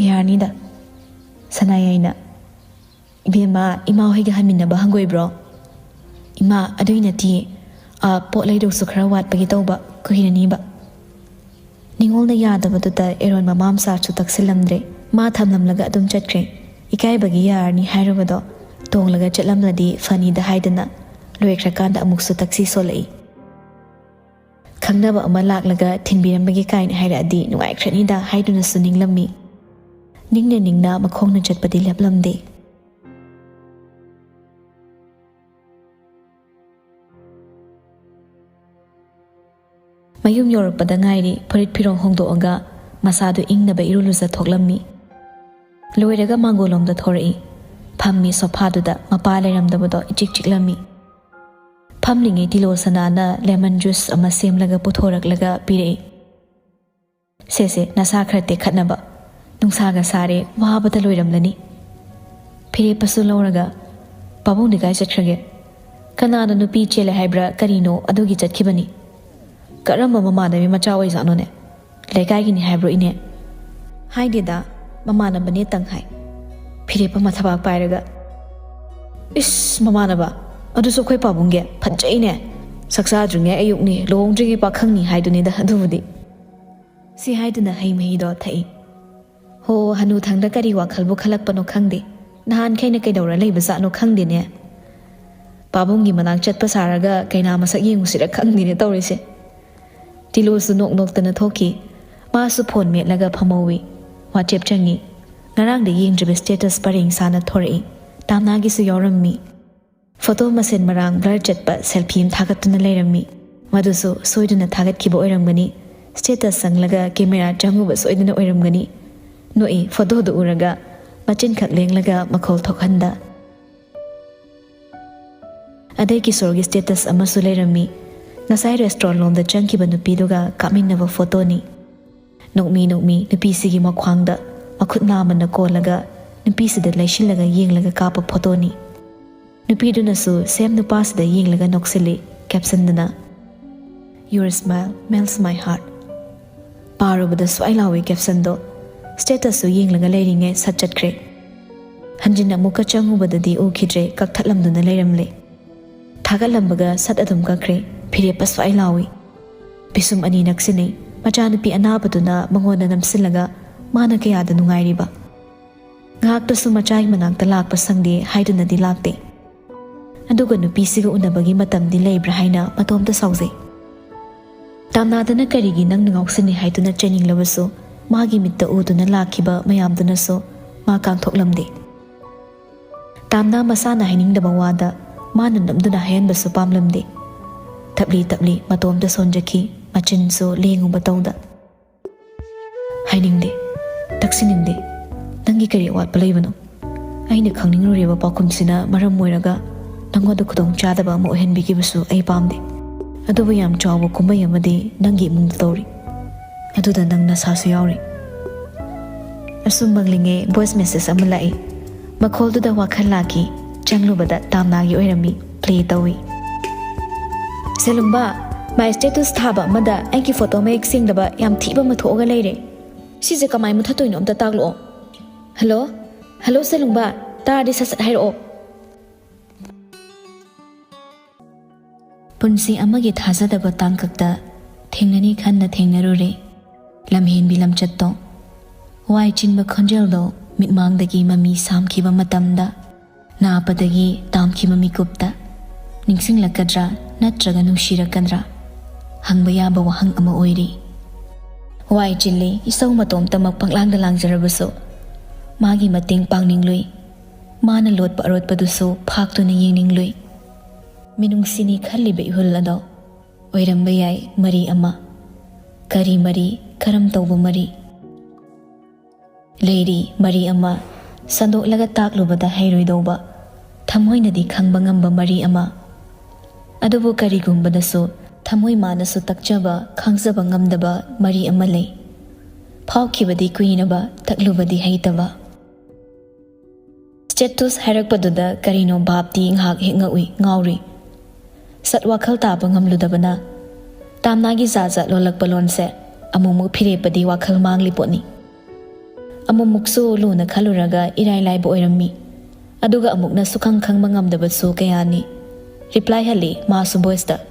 "ꯌꯥꯔꯅꯤꯗ꯫" ꯁꯅꯥꯌꯥꯏꯅ, "ꯏꯕꯦꯝꯃ, ꯏꯃꯥ ꯍꯣꯏꯒ ꯍꯟꯃꯤꯟꯅꯕ ꯍꯪꯒꯣꯏꯕ꯭ꯔꯣ?" "ꯏꯃꯥ, ꯑꯗꯨꯏ ꯅꯠꯇꯤꯌꯦ꯫ ꯑꯥ, ꯄꯣꯠ ꯂꯩꯗꯧꯁꯨ ꯈꯔ ꯋꯥꯠꯄꯒꯤ ꯇꯧꯕ, ꯀꯨꯏꯔꯅꯤꯕ꯫" ꯅꯤꯉꯣꯜꯅ ꯌꯥꯗꯕꯗꯨꯗ ꯑꯦꯔꯣꯟ ꯃꯃꯥ ꯃꯆꯥꯁꯨ ꯇꯛꯁꯤꯜꯂꯝꯗ꯭ꯔꯦ꯫ ꯃꯥ ꯊꯝꯂꯝꯂꯒ ꯑꯗꯨꯝ ꯆꯠꯈ꯭ꯔꯦ꯫ ꯏꯀꯥꯏꯕꯒꯤ ꯌꯥꯔꯅꯤ ꯍꯥꯏꯔꯨꯕꯗꯣ ꯇꯣꯡꯂꯒ ꯆꯠꯂꯝꯂꯗꯤ ꯐꯅꯤꯗ ꯍꯥꯏꯗꯅ ꯂꯣꯏꯈ꯭ꯔꯀꯥꯟꯗ ꯑꯃꯨꯛꯁꯨ ꯇꯛꯁꯤ ꯁꯣꯜꯂꯛꯏ꯫ ꯈꯪꯅꯕ ꯑꯃ ꯂꯥꯛꯂꯒ ꯊꯤꯟꯕꯤꯔꯝꯕꯒꯤ ꯀꯥꯏꯅ ꯍꯥꯏꯔꯛꯑꯗꯤ ꯅꯨꯡꯉꯥꯏꯈ꯭ꯔꯅꯤꯗ ꯍꯥꯏꯗꯨꯅꯁꯨ ꯅꯤꯡꯂꯝꯃꯤ꯫ ꯅꯤꯡꯅ ꯅꯤꯡꯅ ꯃꯈꯣꯡꯅ ꯆꯠꯄꯗꯤ ꯂꯦꯞꯂꯝꯗꯦ꯫ ꯃꯌꯨꯝ ꯌꯧꯔꯛꯄꯗ ꯉꯥꯏꯔꯤ ꯐꯨꯔꯤꯠ ꯐꯤꯔꯣꯜ ꯍꯣꯡꯗꯣꯛꯑꯒ ꯃꯁꯥꯗꯨ ꯏꯪꯅꯕ ꯏꯔꯨ ꯂꯨꯖ ꯊꯣꯛꯂꯝꯃꯤ꯫ ꯂꯣꯏꯔꯒ ꯃꯥꯡꯒꯣꯜꯂꯣꯝꯗ ꯊꯣꯔꯛꯏ꯫ ꯐꯝꯃꯤ ꯁꯣꯐꯥꯗꯨꯗ, ꯃꯄꯥ ꯂꯩꯔꯝꯗꯕꯗꯣ ꯏꯆꯤꯛ ꯆꯤꯛꯂꯝꯃꯤ꯫ ꯐꯝꯂꯤꯉꯩ ꯇꯤꯂꯣ ꯁꯅꯥꯅ ꯂꯦꯃꯟ ꯖꯨꯁ ꯑꯃ ꯁꯦꯝꯂꯒ ꯄꯨꯊꯣꯔꯛꯂꯒ ꯄꯤꯔꯛꯏ꯫ "ꯁꯦ ꯁꯦ, ꯅꯁꯥ ꯈꯔ ꯇꯦꯛꯈꯠꯅꯕ꯫ ꯅꯨꯡꯁꯥꯒ ꯁꯥꯔꯦ, ꯋꯥꯕꯗ ꯂꯣꯏꯔꯝꯂꯅꯤ꯫" ꯐꯤꯔꯦꯞꯄꯁꯨ ꯂꯧꯔꯒ, "ꯄꯥꯕꯨꯡꯗꯤ ꯀꯥꯏ ꯆꯠꯈ꯭ꯔꯒꯦ?" "ꯀꯅꯥꯅ ꯅꯨꯄꯤ ꯆꯦꯜꯂꯦ ꯍꯥꯏꯕ꯭ꯔꯥ ꯀꯔꯤꯅꯣ, ꯑꯗꯨꯒꯤ ꯆꯠꯈꯤꯕꯅꯤ꯫" "ꯀꯔꯝꯕ ꯃꯃꯥꯟꯅꯕꯤ ꯃꯆꯥ ꯑꯣꯏꯖꯥꯠꯅꯣꯅꯦ? ꯂꯩꯀꯥꯏꯒꯤꯅꯤ ꯍꯥꯏꯕ꯭ꯔꯣ ꯏꯅꯦ?" "ꯍꯥꯏꯗꯦꯗ, ꯃꯃꯥꯟꯅꯕꯅꯦ ꯇꯪ ꯍꯥꯏ꯫" ꯐꯤꯔꯦꯞꯄ ꯃꯊꯕꯥꯛ ꯄꯥꯏꯔꯒ, "ꯏꯁ, ꯃꯃꯥꯟꯅꯕ? ꯑꯗꯨꯁꯨ ꯑꯩꯈꯣꯏ ꯄꯥꯕꯨꯡꯒꯤ? ꯐꯠꯖꯩꯅꯦ꯫ "ꯆꯥꯛ ꯆꯥꯗ꯭ꯔꯤꯉꯩ ꯑꯌꯨꯛꯅꯤ, ꯂꯨꯍꯣꯡꯗ꯭ꯔꯤꯉꯩ ꯄꯥꯈꯪꯅꯤ ꯍꯥꯏꯗꯨꯅꯤꯗ ꯑꯗꯨꯕꯨꯗꯤ"꯫ ꯁꯤ ꯍꯥꯏꯗꯨꯅ ꯍꯩ ꯃꯍꯤꯗꯣ ꯊꯛꯏ꯫ ꯍꯣ, ꯍꯅꯨꯊꯪꯗ ꯀꯔꯤ ꯋꯥꯈꯜꯕꯨ ꯈꯜꯂꯛꯄꯅꯣ ꯈꯪꯗꯦ꯫ ꯅꯍꯥꯟꯈꯩꯅ ꯀꯩꯗꯧꯔ ꯂꯩꯕꯖꯥꯠꯅꯣ ꯈꯪꯗꯦꯅꯦ꯫ ꯄꯥꯕꯨꯡꯒꯤ ꯃꯅꯥꯛ ꯆꯠꯄ ꯁꯥꯔꯒ ꯀꯩꯅꯥ ꯃꯁꯛ ꯌꯦꯡꯉꯨꯁꯤꯔ ꯈꯪꯗꯦꯅꯦ ꯇꯧꯔꯤꯁꯦ꯫ ꯇꯤꯂꯨꯁꯨ ꯅꯣꯛ ꯅꯣꯛꯇꯅ ꯊꯣꯛꯈꯤ꯫ ꯃꯥꯁꯨ ꯐꯣꯟ ꯃꯦꯠꯂꯒ ꯐꯝꯍꯧꯏ꯫ WhatsApp ꯆꯪꯉꯤ꯫ ꯉꯔꯥꯡꯗ ꯌꯦꯡꯗ꯭ꯔꯤꯕ status ꯄꯔꯦꯡ ꯁꯥꯅ ꯊꯣꯔꯛꯏ꯫ ꯇꯥꯝꯅꯥꯒꯤꯁꯨ ꯌꯥꯎꯔꯝꯃꯤ꯫ ꯐꯣꯇꯣ ꯃꯁꯦꯟ ꯃꯔꯥꯡ blur ꯆꯠꯄ selfie ꯑꯃ ꯊꯥꯒꯠꯇꯨꯅ ꯂꯩꯔꯝꯃꯤ꯫ ꯃꯗꯨꯁꯨ ꯁꯣꯏꯗꯨꯅ ꯊꯥꯒꯠꯈꯤꯕ ꯑꯣꯏꯔꯝꯒꯅꯤ꯫ Status ꯆꯪꯂꯒ camera ꯆꯪꯉꯨꯕ ꯁꯣꯏꯗꯅ ꯑꯣꯏꯔꯝꯒꯅꯤ꯫ ꯅꯣꯛꯏ ꯐꯣꯇꯣꯗꯨ ꯎꯔꯒ, ꯃꯆꯤꯟꯈꯛ ꯂꯦꯡꯂꯒ ꯃꯈꯣꯜ ꯊꯣꯛꯍꯟꯗ꯫ ꯑꯗꯩ ꯀꯤꯁꯣꯔꯒꯤ status ꯑꯃꯁꯨ ꯂꯩꯔꯝꯃꯤ꯫ ꯉꯁꯥꯏ restaurant ꯂꯣꯝꯗ ꯆꯪꯈꯤꯕ ꯅꯨꯄꯤꯗꯨꯒ ꯀꯥꯞꯃꯤꯟꯅꯕ ꯐꯣꯇꯣꯅꯤ꯫ ꯅꯣꯛꯃꯤ ꯅꯣꯛꯃꯤ ꯅꯨꯄꯤꯁꯤꯒꯤ ꯃꯈ꯭ꯋꯥꯡꯗ ꯃꯈꯨꯠ ꯅꯥꯝꯃꯅ ꯀꯣꯜꯂꯒ ꯅꯨꯄꯤꯁꯤꯗ ꯂꯩꯁꯤꯜꯂꯒ ꯌꯦꯡꯂꯒ ꯀꯥꯞꯄ ꯐꯣꯇꯣꯅꯤ꯫ ꯅꯨꯄꯤꯗꯨꯅꯁꯨ same ꯅꯨꯄꯥꯁꯤꯗ ꯌꯦꯡꯂꯒ ꯅꯣꯛꯁꯤꯜꯂꯤ꯫ Captionꯗꯅ, "Your smile melts my heart"꯫ ꯄꯥꯔꯨꯕꯗ ꯁ꯭ꯋꯥꯏ ꯂꯥꯎꯏ captionꯗꯣ꯫ Statusꯁꯨ ꯌꯦꯡꯂꯒ ꯂꯩꯔꯤꯉꯩ ꯁꯠ ꯆꯠꯈ꯭ꯔꯦ꯫ ꯍꯟꯖꯤꯟ ꯑꯃꯨꯛꯀ ꯆꯪꯉꯨꯕꯗꯗꯤ ꯎꯈꯤꯗ꯭ꯔꯦ, ꯀꯛꯊꯠꯂꯝꯗꯨꯅ ꯂꯩꯔꯝꯂꯦ꯫ ꯊꯥꯒꯠꯂꯝꯕꯒ ꯁꯠ ꯑꯗꯨꯝ ꯀꯛꯈ꯭ꯔꯦ꯫ ꯐꯤꯔꯦꯞꯄ ꯁ꯭ꯋꯥꯏ ꯂꯥꯎꯏ꯫ ꯄꯤꯁꯨꯝ ꯑꯅꯤ ꯅꯛꯁꯤꯟꯅꯩ꯫ ꯃꯆꯥꯅꯨꯄꯤ ꯑꯅꯥꯕꯗꯨꯅ ꯃꯉꯣꯟꯗ ꯅꯝꯁꯤꯜꯂꯒ ꯃꯥꯅ ꯀꯌꯥꯗ ꯅꯨꯡꯉꯥꯏꯔꯤꯕ꯫ ꯉꯥꯏꯍꯥꯛꯇꯁꯨ ꯃꯆꯥꯒꯤ ꯃꯅꯥꯛꯇ ꯂꯥꯛꯄ ꯁꯪꯗꯦ ꯍꯥꯏꯗꯨꯅꯗꯤ ꯂꯥꯛꯇꯦ꯫ ꯑꯗꯨꯒ ꯅꯨꯄꯤꯁꯤꯒ ꯎꯅꯕꯒꯤ ꯃꯇꯝꯗꯤ ꯂꯩꯕ꯭ꯔꯥ ꯍꯥꯏꯅ ꯃꯇꯣꯝꯇ ꯁꯥꯎꯖꯩ꯫ ꯇꯥꯝꯅꯥꯗꯅ ꯀꯔꯤꯒꯤ ꯅꯪꯅ ꯉꯥꯎꯁꯤꯟꯅꯩ ꯍꯥꯏꯗꯨꯅ ꯆꯩꯅꯤꯡꯂꯕꯁꯨ, ꯃꯥꯒꯤ ꯃꯤꯠꯇ ꯎꯗꯨꯅ ꯂꯥꯛꯈꯤꯕ ꯃꯌꯥꯝꯗꯨꯅꯁꯨ ꯃꯥ ꯀꯥꯡꯊꯣꯛꯂꯝꯗꯦ꯫ ꯇꯥꯝꯅꯥ ꯃꯁꯥꯅ ꯍꯥꯏꯅꯤꯡꯗꯕ ꯋꯥꯗ ꯃꯥꯅ ꯅꯝꯗꯨꯅ ꯍꯥꯏꯍꯟꯕꯁꯨ ꯄꯥꯝꯂꯝꯗꯦ꯫ ꯇꯞꯂꯤ ꯇꯞꯂꯤ ꯃꯇꯣꯝꯇ ꯁꯣꯟꯖꯈꯤ, ꯃꯆꯤꯟꯁꯨ ꯂꯦꯡꯉꯨꯕ ꯇꯧꯗ꯫ "ꯍꯥꯏꯅꯤꯡꯗꯦ, ꯇꯛꯁꯤꯟꯅꯤꯡꯗꯦ꯫ ꯅꯪꯒꯤ ꯀꯔꯤ ꯑꯋꯥꯠꯄ ꯂꯩꯕꯅꯣ? ꯑꯩꯅ ꯈꯪꯅꯤꯡꯂꯨꯔꯤꯕ ꯄꯥꯎꯈꯨꯝꯁꯤꯅ ꯃꯔꯝ ꯑꯣꯏꯔꯒ ꯅꯪꯉꯣꯟꯗ ꯈꯨꯗꯣꯡ ꯆꯥꯗꯕ ꯑꯃ ꯑꯣꯏꯍꯟꯕꯤꯈꯤꯕꯁꯨ ꯑꯩ ꯄꯥꯝꯗꯦ꯫ ꯑꯗꯨꯕꯨ ꯌꯥꯝ ꯆꯥꯎꯕ ꯀꯨꯝꯍꯩ ꯑꯃꯗꯤ ꯅꯪꯒꯤ ꯏꯃꯨꯡꯗ ꯇꯧꯔꯤ꯫ ꯑꯗꯨꯗ ꯅꯪ ꯅꯁꯥꯁꯨ ꯌꯥꯎꯔꯤ"꯫ ꯑꯁꯨꯝ ꯃꯪꯂꯤꯉꯩ voice message ꯑꯃ ꯂꯥꯛꯏ꯫ ꯃꯈꯣꯜꯗꯨꯗ ꯋꯥꯈꯜ ꯂꯥꯛꯈꯤ꯫ ꯆꯪꯂꯨꯕꯗ ꯇꯥꯝꯅꯥꯒꯤ ꯑꯣꯏꯔꯝꯃꯤ꯫ Play ꯇꯧꯏ꯫ "ꯁꯦꯂꯨꯡꯕ, my status ꯊꯥꯕ ꯑꯃꯗ ꯑꯩꯒꯤ ꯐꯣꯇꯣ ꯃꯌꯦꯛ ꯁꯦꯡꯗꯕ ꯌꯥꯝ ꯊꯤꯕ ꯑꯃ ꯊꯣꯛꯑꯒ ꯂꯩꯔꯦ꯫ ꯁꯤꯁꯦ ꯀꯃꯥꯏ ꯃꯨꯊꯠꯇꯣꯏꯅꯣ ꯑꯝꯇ ꯇꯥꯛꯂꯛꯑꯣ"꯫ "ꯍꯜꯂꯣ? ꯍꯜꯂꯣ ꯁꯦꯂꯨꯡꯕ, ꯇꯥꯔꯗꯤ ꯁꯠ ꯁꯠ ꯍꯥꯏꯔꯛꯑꯣ"꯫ ꯄꯨꯟꯁꯤ ꯑꯃꯒꯤ ꯊꯥꯖꯗꯕ ꯇꯥꯡꯀꯛꯇ ꯊꯦꯡꯅꯅꯤ ꯈꯟꯅ ꯊꯦꯡꯅꯔꯨꯔꯦ꯫ ꯂꯝꯍꯦꯟꯕꯤ ꯂꯝꯆꯠꯇꯣ, ꯋꯥꯏ ꯆꯤꯟꯕ ꯈꯣꯟꯖꯦꯜꯗꯣ ꯃꯤꯠꯃꯥꯡꯗꯒꯤ ꯃꯃꯤ ꯁꯥꯝꯈꯤꯕ ꯃꯇꯝꯗ, ꯅꯥꯄꯗꯒꯤ ꯇꯥꯝꯈꯤꯕ ꯃꯤꯀꯨꯞꯇ ꯅꯤꯡꯁꯤꯡꯂꯛꯀꯗ꯭ꯔꯥ ꯅꯠꯇ꯭ꯔꯒ ꯅꯨꯡꯁꯤꯔꯛꯀꯗ꯭ꯔꯥ ꯍꯪꯕ ꯌꯥꯕ ꯋꯥꯍꯪ ꯑꯃ ꯑꯣꯏꯔꯤ꯫ ꯋꯥꯏ ꯆꯤꯜꯂꯤ, ꯏꯁꯧ ꯃꯇꯣꯝꯇꯃꯛ ꯄꯪꯂꯥꯡꯗ ꯂꯥꯡꯖꯔꯕꯁꯨ, ꯃꯥꯒꯤ ꯃꯇꯦꯡ ꯄꯥꯡꯅꯤꯡꯂꯨꯏ꯫ ꯃꯥꯅ ꯂꯣꯠꯄ ꯑꯔꯣꯠꯄꯗꯨꯁꯨ ꯐꯥꯛꯇꯨꯅ ꯌꯦꯡꯅꯤꯡꯂꯨꯏ꯫ ꯃꯤꯅꯨꯡꯁꯤꯅꯤ ꯈꯜꯂꯤꯕ ꯏꯍꯨꯜ ꯑꯗꯣ ꯑꯣꯏꯔꯝꯕ ꯌꯥꯏ ꯃꯔꯤ ꯑꯃ꯫ ꯀꯔꯤ ꯃꯔꯤ? ꯀꯔꯝ ꯇꯧꯕ ꯃꯔꯤ? ꯂꯩꯔꯤ ꯃꯔꯤ ꯑꯃ, ꯁꯟꯗꯣꯛꯂꯒ ꯇꯥꯛꯂꯨꯕꯗ ꯍꯩꯔꯣꯏꯗꯧꯕ, ꯊꯃꯣꯏꯅꯗꯤ ꯈꯪꯕ ꯉꯝꯕ ꯃꯔꯤ ꯑꯃ꯫ ꯑꯗꯨꯕꯨ ꯀꯔꯤꯒꯨꯝꯕꯗꯁꯨ ꯊꯃꯣꯏ ꯃꯥꯅꯁꯨ ꯇꯛꯆꯕ, ꯈꯪꯖꯕ ꯉꯝꯗꯕ ꯃꯔꯤ ꯑꯃ ꯂꯩ꯫ ꯐꯥꯎꯈꯤꯕꯗꯤ ꯀꯨꯏꯔꯕ, ꯇꯛꯂꯨꯕꯗꯤ ꯍꯩꯇꯕ꯫ ꯁ꯭ꯇꯦꯇꯁ ꯍꯥꯏꯔꯛꯄꯗꯨꯗ ꯀꯔꯤꯅꯣ ꯚꯥꯞꯇꯤ ꯉꯥꯏꯍꯥꯛ ꯍꯦꯛ ꯉꯛꯎꯏ, ꯉꯥꯎꯔꯨꯏ꯫ ꯁꯠ ꯋꯥꯈꯜ ꯇꯥꯕ ꯉꯝꯂꯨꯗꯕꯅ, ꯇꯥꯝꯅꯥꯒꯤ ꯖꯥꯠ ꯖꯥꯠ ꯂꯣꯜꯂꯛꯄ ꯂꯣꯟꯁꯦ ꯑꯃꯨꯛꯃꯨꯛ ꯐꯤꯔꯦꯞꯄꯗꯤ ꯋꯥꯈꯜ ꯃꯥꯡꯂꯤ ꯄꯣꯠꯅꯤ꯫ ꯑꯃꯨꯛꯃꯨꯛꯁꯨ ꯂꯨꯅ ꯈꯜꯂꯨꯔꯒ ꯏꯔꯥꯏ ꯂꯥꯏꯕ ꯑꯣꯏꯔꯝꯃꯤ꯫ ꯑꯗꯨꯒ ꯑꯃꯨꯛꯅ ꯁꯨꯈꯪ ꯈꯪꯕ ꯉꯝꯗꯕꯁꯨ ꯀꯌꯥꯅꯤ꯫ ꯔꯤꯄ꯭ꯂꯥꯏ ꯍꯜꯂꯤ ꯃꯥꯁꯨ ꯚꯣꯏꯁꯇ꯫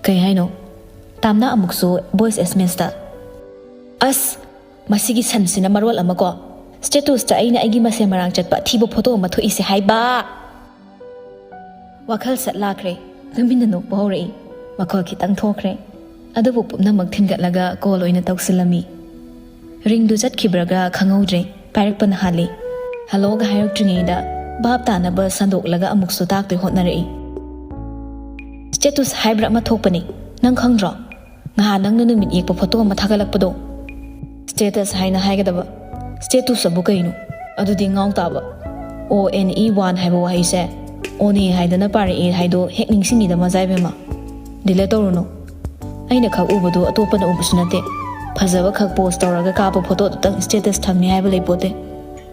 "ꯀꯩ ꯍꯥꯏꯅꯣ?" ꯇꯥꯝꯅꯥ ꯑꯃꯨꯛꯁꯨ ꯚꯣꯏꯁ ꯑꯦꯁ ꯑꯦꯝ ꯑꯦꯁꯇ꯫ "ꯑꯁ, ꯃꯁꯤꯒꯤ ꯁꯟꯁꯤꯅ ꯃꯔꯣꯜ ꯑꯃꯀꯣ, ꯁ꯭ꯇꯦꯇꯁꯇ ꯑꯩꯅ ꯑꯩꯒꯤ ꯃꯁꯦꯟ ꯃꯔꯥꯡ ꯆꯠꯄ ꯑꯊꯤꯕ ꯐꯣꯇꯣ ꯑꯃ ꯊꯣꯛꯏꯁꯦ ꯍꯥꯏꯕ!" ꯋꯥꯈꯜ ꯁꯠ ꯂꯥꯛꯈ꯭ꯔꯦ꯫ ꯇꯨꯃꯤꯟꯅ ꯅꯣꯛꯄ ꯍꯧꯔꯛꯏ꯫ ꯃꯈꯣꯜ ꯈꯤꯇꯪ ꯊꯣꯛꯈ꯭ꯔꯦ꯫ ꯑꯗꯨꯕꯨ ꯄꯨꯝꯅꯃꯛ ꯊꯤꯟꯒꯠꯂꯒ ꯀꯣꯜ ꯑꯣꯏꯅ ꯇꯧꯁꯤꯜꯂꯝꯃꯤ꯫ ꯔꯤꯡꯗꯨ ꯆꯠꯈꯤꯕ꯭ꯔꯒ ꯈꯪꯍꯧꯗ꯭ꯔꯦ꯫ ꯄꯥꯏꯔꯛꯄꯅ ꯍꯥꯜꯂꯤ꯫ ꯍꯜꯂꯣꯒ ꯍꯥꯏꯔꯛꯇ꯭ꯔꯤꯉꯩꯗ ꯚꯥꯞ ꯇꯥꯅꯕ ꯁꯟꯗꯣꯛꯂꯒ ꯑꯃꯨꯛꯁꯨ ꯇꯥꯛꯇꯣꯏ ꯍꯣꯠꯅꯔꯛꯏ꯫ "ꯁ꯭ꯇꯦꯇꯁ ꯍꯥꯏꯕ꯭ꯔꯥ ꯑꯃ ꯊꯣꯛꯄꯅꯤ, ꯅꯪ ꯈꯪꯗ꯭ꯔꯣ? ꯅꯍꯥꯟ ꯅꯪꯅ ꯅꯨꯃꯤꯠ ꯌꯦꯛꯄ ꯐꯣꯇꯣ ꯑꯃ ꯊꯥꯒꯠꯂꯛꯄꯗꯣ꯫" "ꯁ꯭ꯇꯦꯇꯁ ꯍꯥꯏꯅ ꯍꯥꯏꯒꯗꯕ, ꯁ꯭ꯇꯦꯇꯁ ꯑꯕꯨ ꯀꯩꯅꯣ?" ꯑꯗꯨꯗꯤ ꯉꯥꯎ ꯇꯥꯕ꯫ ꯑꯣ ꯑꯦꯟ ꯏ ꯋꯥꯟ ꯍꯥꯏꯕ ꯋꯥꯍꯩꯁꯦ ꯑꯣꯅꯦ ꯍꯥꯏꯗꯅ ꯄꯥꯔꯛꯑꯦ ꯍꯥꯏꯗꯣ ꯍꯦꯛ ꯅꯤꯡꯁꯤꯡꯉꯤꯗ ꯃꯖꯥ ꯏꯕꯦꯝꯃ꯫ ꯗꯤꯂꯦꯠ ꯇꯧꯔꯨꯅꯨ꯫ ꯑꯩꯅ ꯈꯛ ꯎꯕꯗꯣ ꯑꯇꯣꯞꯄꯅ ꯎꯕꯁꯨ ꯅꯠꯇꯦ꯫ ꯐꯖꯕ ꯈꯛ ꯄꯣꯁ ꯇꯧꯔꯒ ꯀꯥꯞꯄ ꯐꯣꯇꯣꯗꯨꯇꯪ ꯁ꯭ꯇꯦꯇꯁ ꯊꯝꯃꯤ ꯍꯥꯏꯕ ꯂꯩꯄꯣꯠꯇꯦ꯫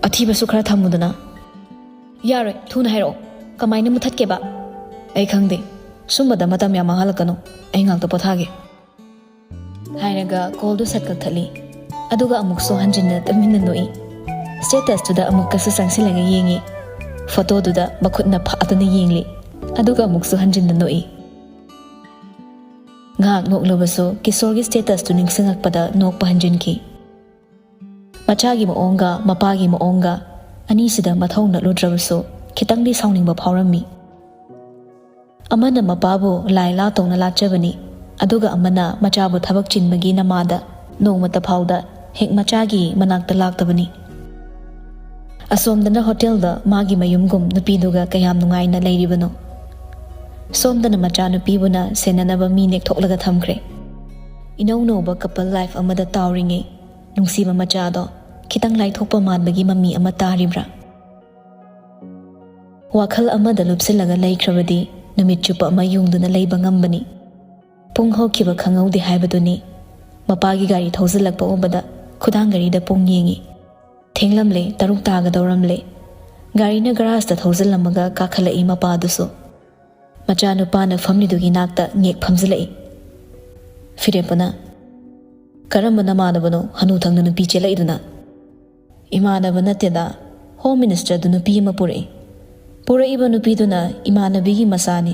ꯑꯊꯤꯕꯁꯨ ꯈꯔ ꯊꯝꯃꯨꯗꯅ꯫ "ꯌꯥꯔꯣꯏ, ꯊꯨꯅ ꯍꯥꯏꯔꯛꯑꯣ꯫ ꯀꯃꯥꯏꯅ ꯃꯨꯊꯠꯀꯦꯕ?" "ꯑꯩ ꯈꯪꯗꯦ꯫ ꯁꯨꯝꯕꯗ ꯃꯇꯝ ꯌꯥꯝ ꯃꯥꯡꯍꯜꯂꯛꯀꯅꯨ꯫ ꯑꯩ ꯉꯥꯛꯇ ꯄꯣꯊꯥꯒꯦ꯫" ꯍꯥꯏꯔꯒ ꯀꯣꯜꯗꯨ ꯁꯠ ꯀꯛꯊꯠꯂꯤ꯫ ꯑꯗꯨꯒ ꯑꯃꯨꯛꯁꯨ ꯍꯟꯖꯤꯟꯅ ꯇꯨꯃꯤꯟꯅ ꯅꯣꯛꯏ꯫ ꯁ꯭ꯇꯦꯇꯁꯇꯨꯗ ꯑꯃꯨꯛꯀꯁꯨ ꯆꯪꯁꯤꯜꯂꯒ ꯌꯦꯡꯉꯤ꯫ ꯐꯣꯇꯣꯗꯨꯗ ꯃꯈꯨꯠꯅ ꯐꯥꯗꯨꯅ ꯌꯦꯡꯂꯤ꯫ ꯑꯗꯨꯒ ꯑꯃꯨꯛꯁꯨ ꯍꯟꯖꯤꯟꯅ ꯅꯣꯛꯏ꯫ ꯉꯥꯏꯍꯥꯛ ꯅꯣꯛꯂꯕꯁꯨ ꯀꯤꯁꯣꯔꯒꯤ status ꯇꯨ ꯅꯤꯡꯁꯤꯡꯉꯛꯄꯗ ꯅꯣꯛꯄ ꯍꯟꯖꯤꯟꯈꯤ꯫ ꯃꯆꯥꯒꯤ ꯃꯑꯣꯡꯒ ꯃꯄꯥꯒꯤ ꯃꯑꯣꯡꯒ ꯑꯅꯤꯁꯤꯗ ꯃꯊꯧ ꯅꯠꯂꯨꯗ꯭ꯔꯕꯁꯨ ꯈꯤꯇꯪꯗꯤ ꯁꯥꯎꯅꯤꯡꯕ ꯐꯥꯎꯔꯝꯃꯤ꯫ ꯑꯃꯅ ꯃꯄꯥꯕꯨ ꯂꯥꯏ ꯂꯥ ꯇꯧꯅ ꯂꯥꯠꯆꯕꯅꯤ, ꯑꯗꯨꯒ ꯑꯃꯅ ꯃꯆꯥꯕꯨ ꯊꯕꯛ ꯆꯤꯟꯕꯒꯤ ꯅꯃꯥꯗ ꯅꯣꯡꯃꯇ ꯐꯥꯎꯗ ꯍꯦꯛ ꯃꯆꯥꯒꯤ ꯃꯅꯥꯛꯇ ꯂꯥꯛꯇꯕꯅꯤ꯫ ꯑꯁꯣꯝꯗꯅ ꯍꯣꯇꯦꯜꯗ ꯃꯥꯒꯤ ꯃꯌꯨꯝꯒꯨꯝ ꯅꯨꯄꯤꯗꯨꯒ ꯀꯌꯥꯝ ꯅꯨꯡꯉꯥꯏꯅ ꯂꯩꯔꯤꯕꯅꯣ꯫ ꯁꯣꯝꯗꯅ ꯃꯆꯥꯅꯨꯄꯤꯕꯨꯅ ꯁꯦꯟꯅꯅꯕ ꯃꯤ ꯅꯦꯛꯊꯣꯛꯂꯒ ꯊꯝꯈ꯭ꯔꯦ꯫ ꯏꯅꯧ ꯅꯧꯕ couple life ꯑꯃꯗ ꯇꯥꯎꯔꯤꯉꯩ ꯅꯨꯡꯁꯤꯕ ꯃꯆꯥꯗꯣ ꯈꯤꯇꯪ ꯂꯥꯏꯊꯣꯛꯄ ꯃꯥꯟꯕꯒꯤ ꯃꯃꯤ ꯑꯃ ꯇꯥꯔꯤꯕ꯭ꯔꯥ? ꯋꯥꯈꯜ ꯑꯃꯗ ꯂꯨꯞꯁꯤꯜꯂꯒ ꯂꯩꯈ꯭ꯔꯕꯗꯤ ꯅꯨꯃꯤꯠ ꯆꯨꯞꯄ ꯑꯃ ꯌꯨꯡꯗꯨꯅ ꯂꯩꯕ ꯉꯝꯕꯅꯤ꯫ ꯄꯨꯡ ꯍꯧꯈꯤꯕ ꯈꯪꯍꯧꯗꯦ ꯍꯥꯏꯕꯗꯨꯅꯤ꯫ ꯃꯄꯥꯒꯤ ꯒꯥꯔꯤ ꯊꯧꯖꯤꯜꯂꯛꯄ ꯎꯕꯗ ꯈꯨꯗꯥꯡ ꯘꯔꯤꯗ ꯄꯨꯡ ꯌꯦꯡꯉꯤ꯫ ꯊꯦꯡꯂꯝꯂꯦ, ꯇꯔꯨꯛ ꯇꯥꯒꯗꯧꯔꯝꯂꯦ꯫ ꯒꯥꯔꯤꯅ ꯒꯔꯥꯖꯇ ꯊꯧꯖꯤꯜꯂꯝꯃꯒ ꯀꯥꯈꯠꯂꯛꯏ ꯃꯄꯥꯗꯨꯁꯨ꯫ ꯃꯆꯥꯅꯨꯄꯥꯅ ꯐꯝꯂꯤꯗꯨꯒꯤ ꯅꯥꯛꯇ ꯉꯦꯛ ꯐꯝꯖꯤꯜꯂꯛꯏ꯫ ꯐꯤꯔꯦꯞꯄꯅ, "ꯀꯔꯝꯕ ꯅꯃꯥꯟꯅꯕꯅꯣ ꯍꯅꯨꯊꯪꯗ ꯅꯨꯄꯤ ꯆꯦꯜꯂꯛꯏꯗꯨꯅ?" "ꯏꯃꯥꯟꯅꯕ ꯅꯠꯇꯦꯗ, Home Ministerꯗꯨ ꯅꯨꯄꯤ ꯑꯃ ꯄꯨꯔꯛꯏ꯫ ꯄꯨꯔꯛꯏꯕ ꯅꯨꯄꯤꯗꯨꯅ ꯏꯃꯥꯟꯅꯕꯤꯒꯤ ꯃꯆꯥꯅꯤ꯫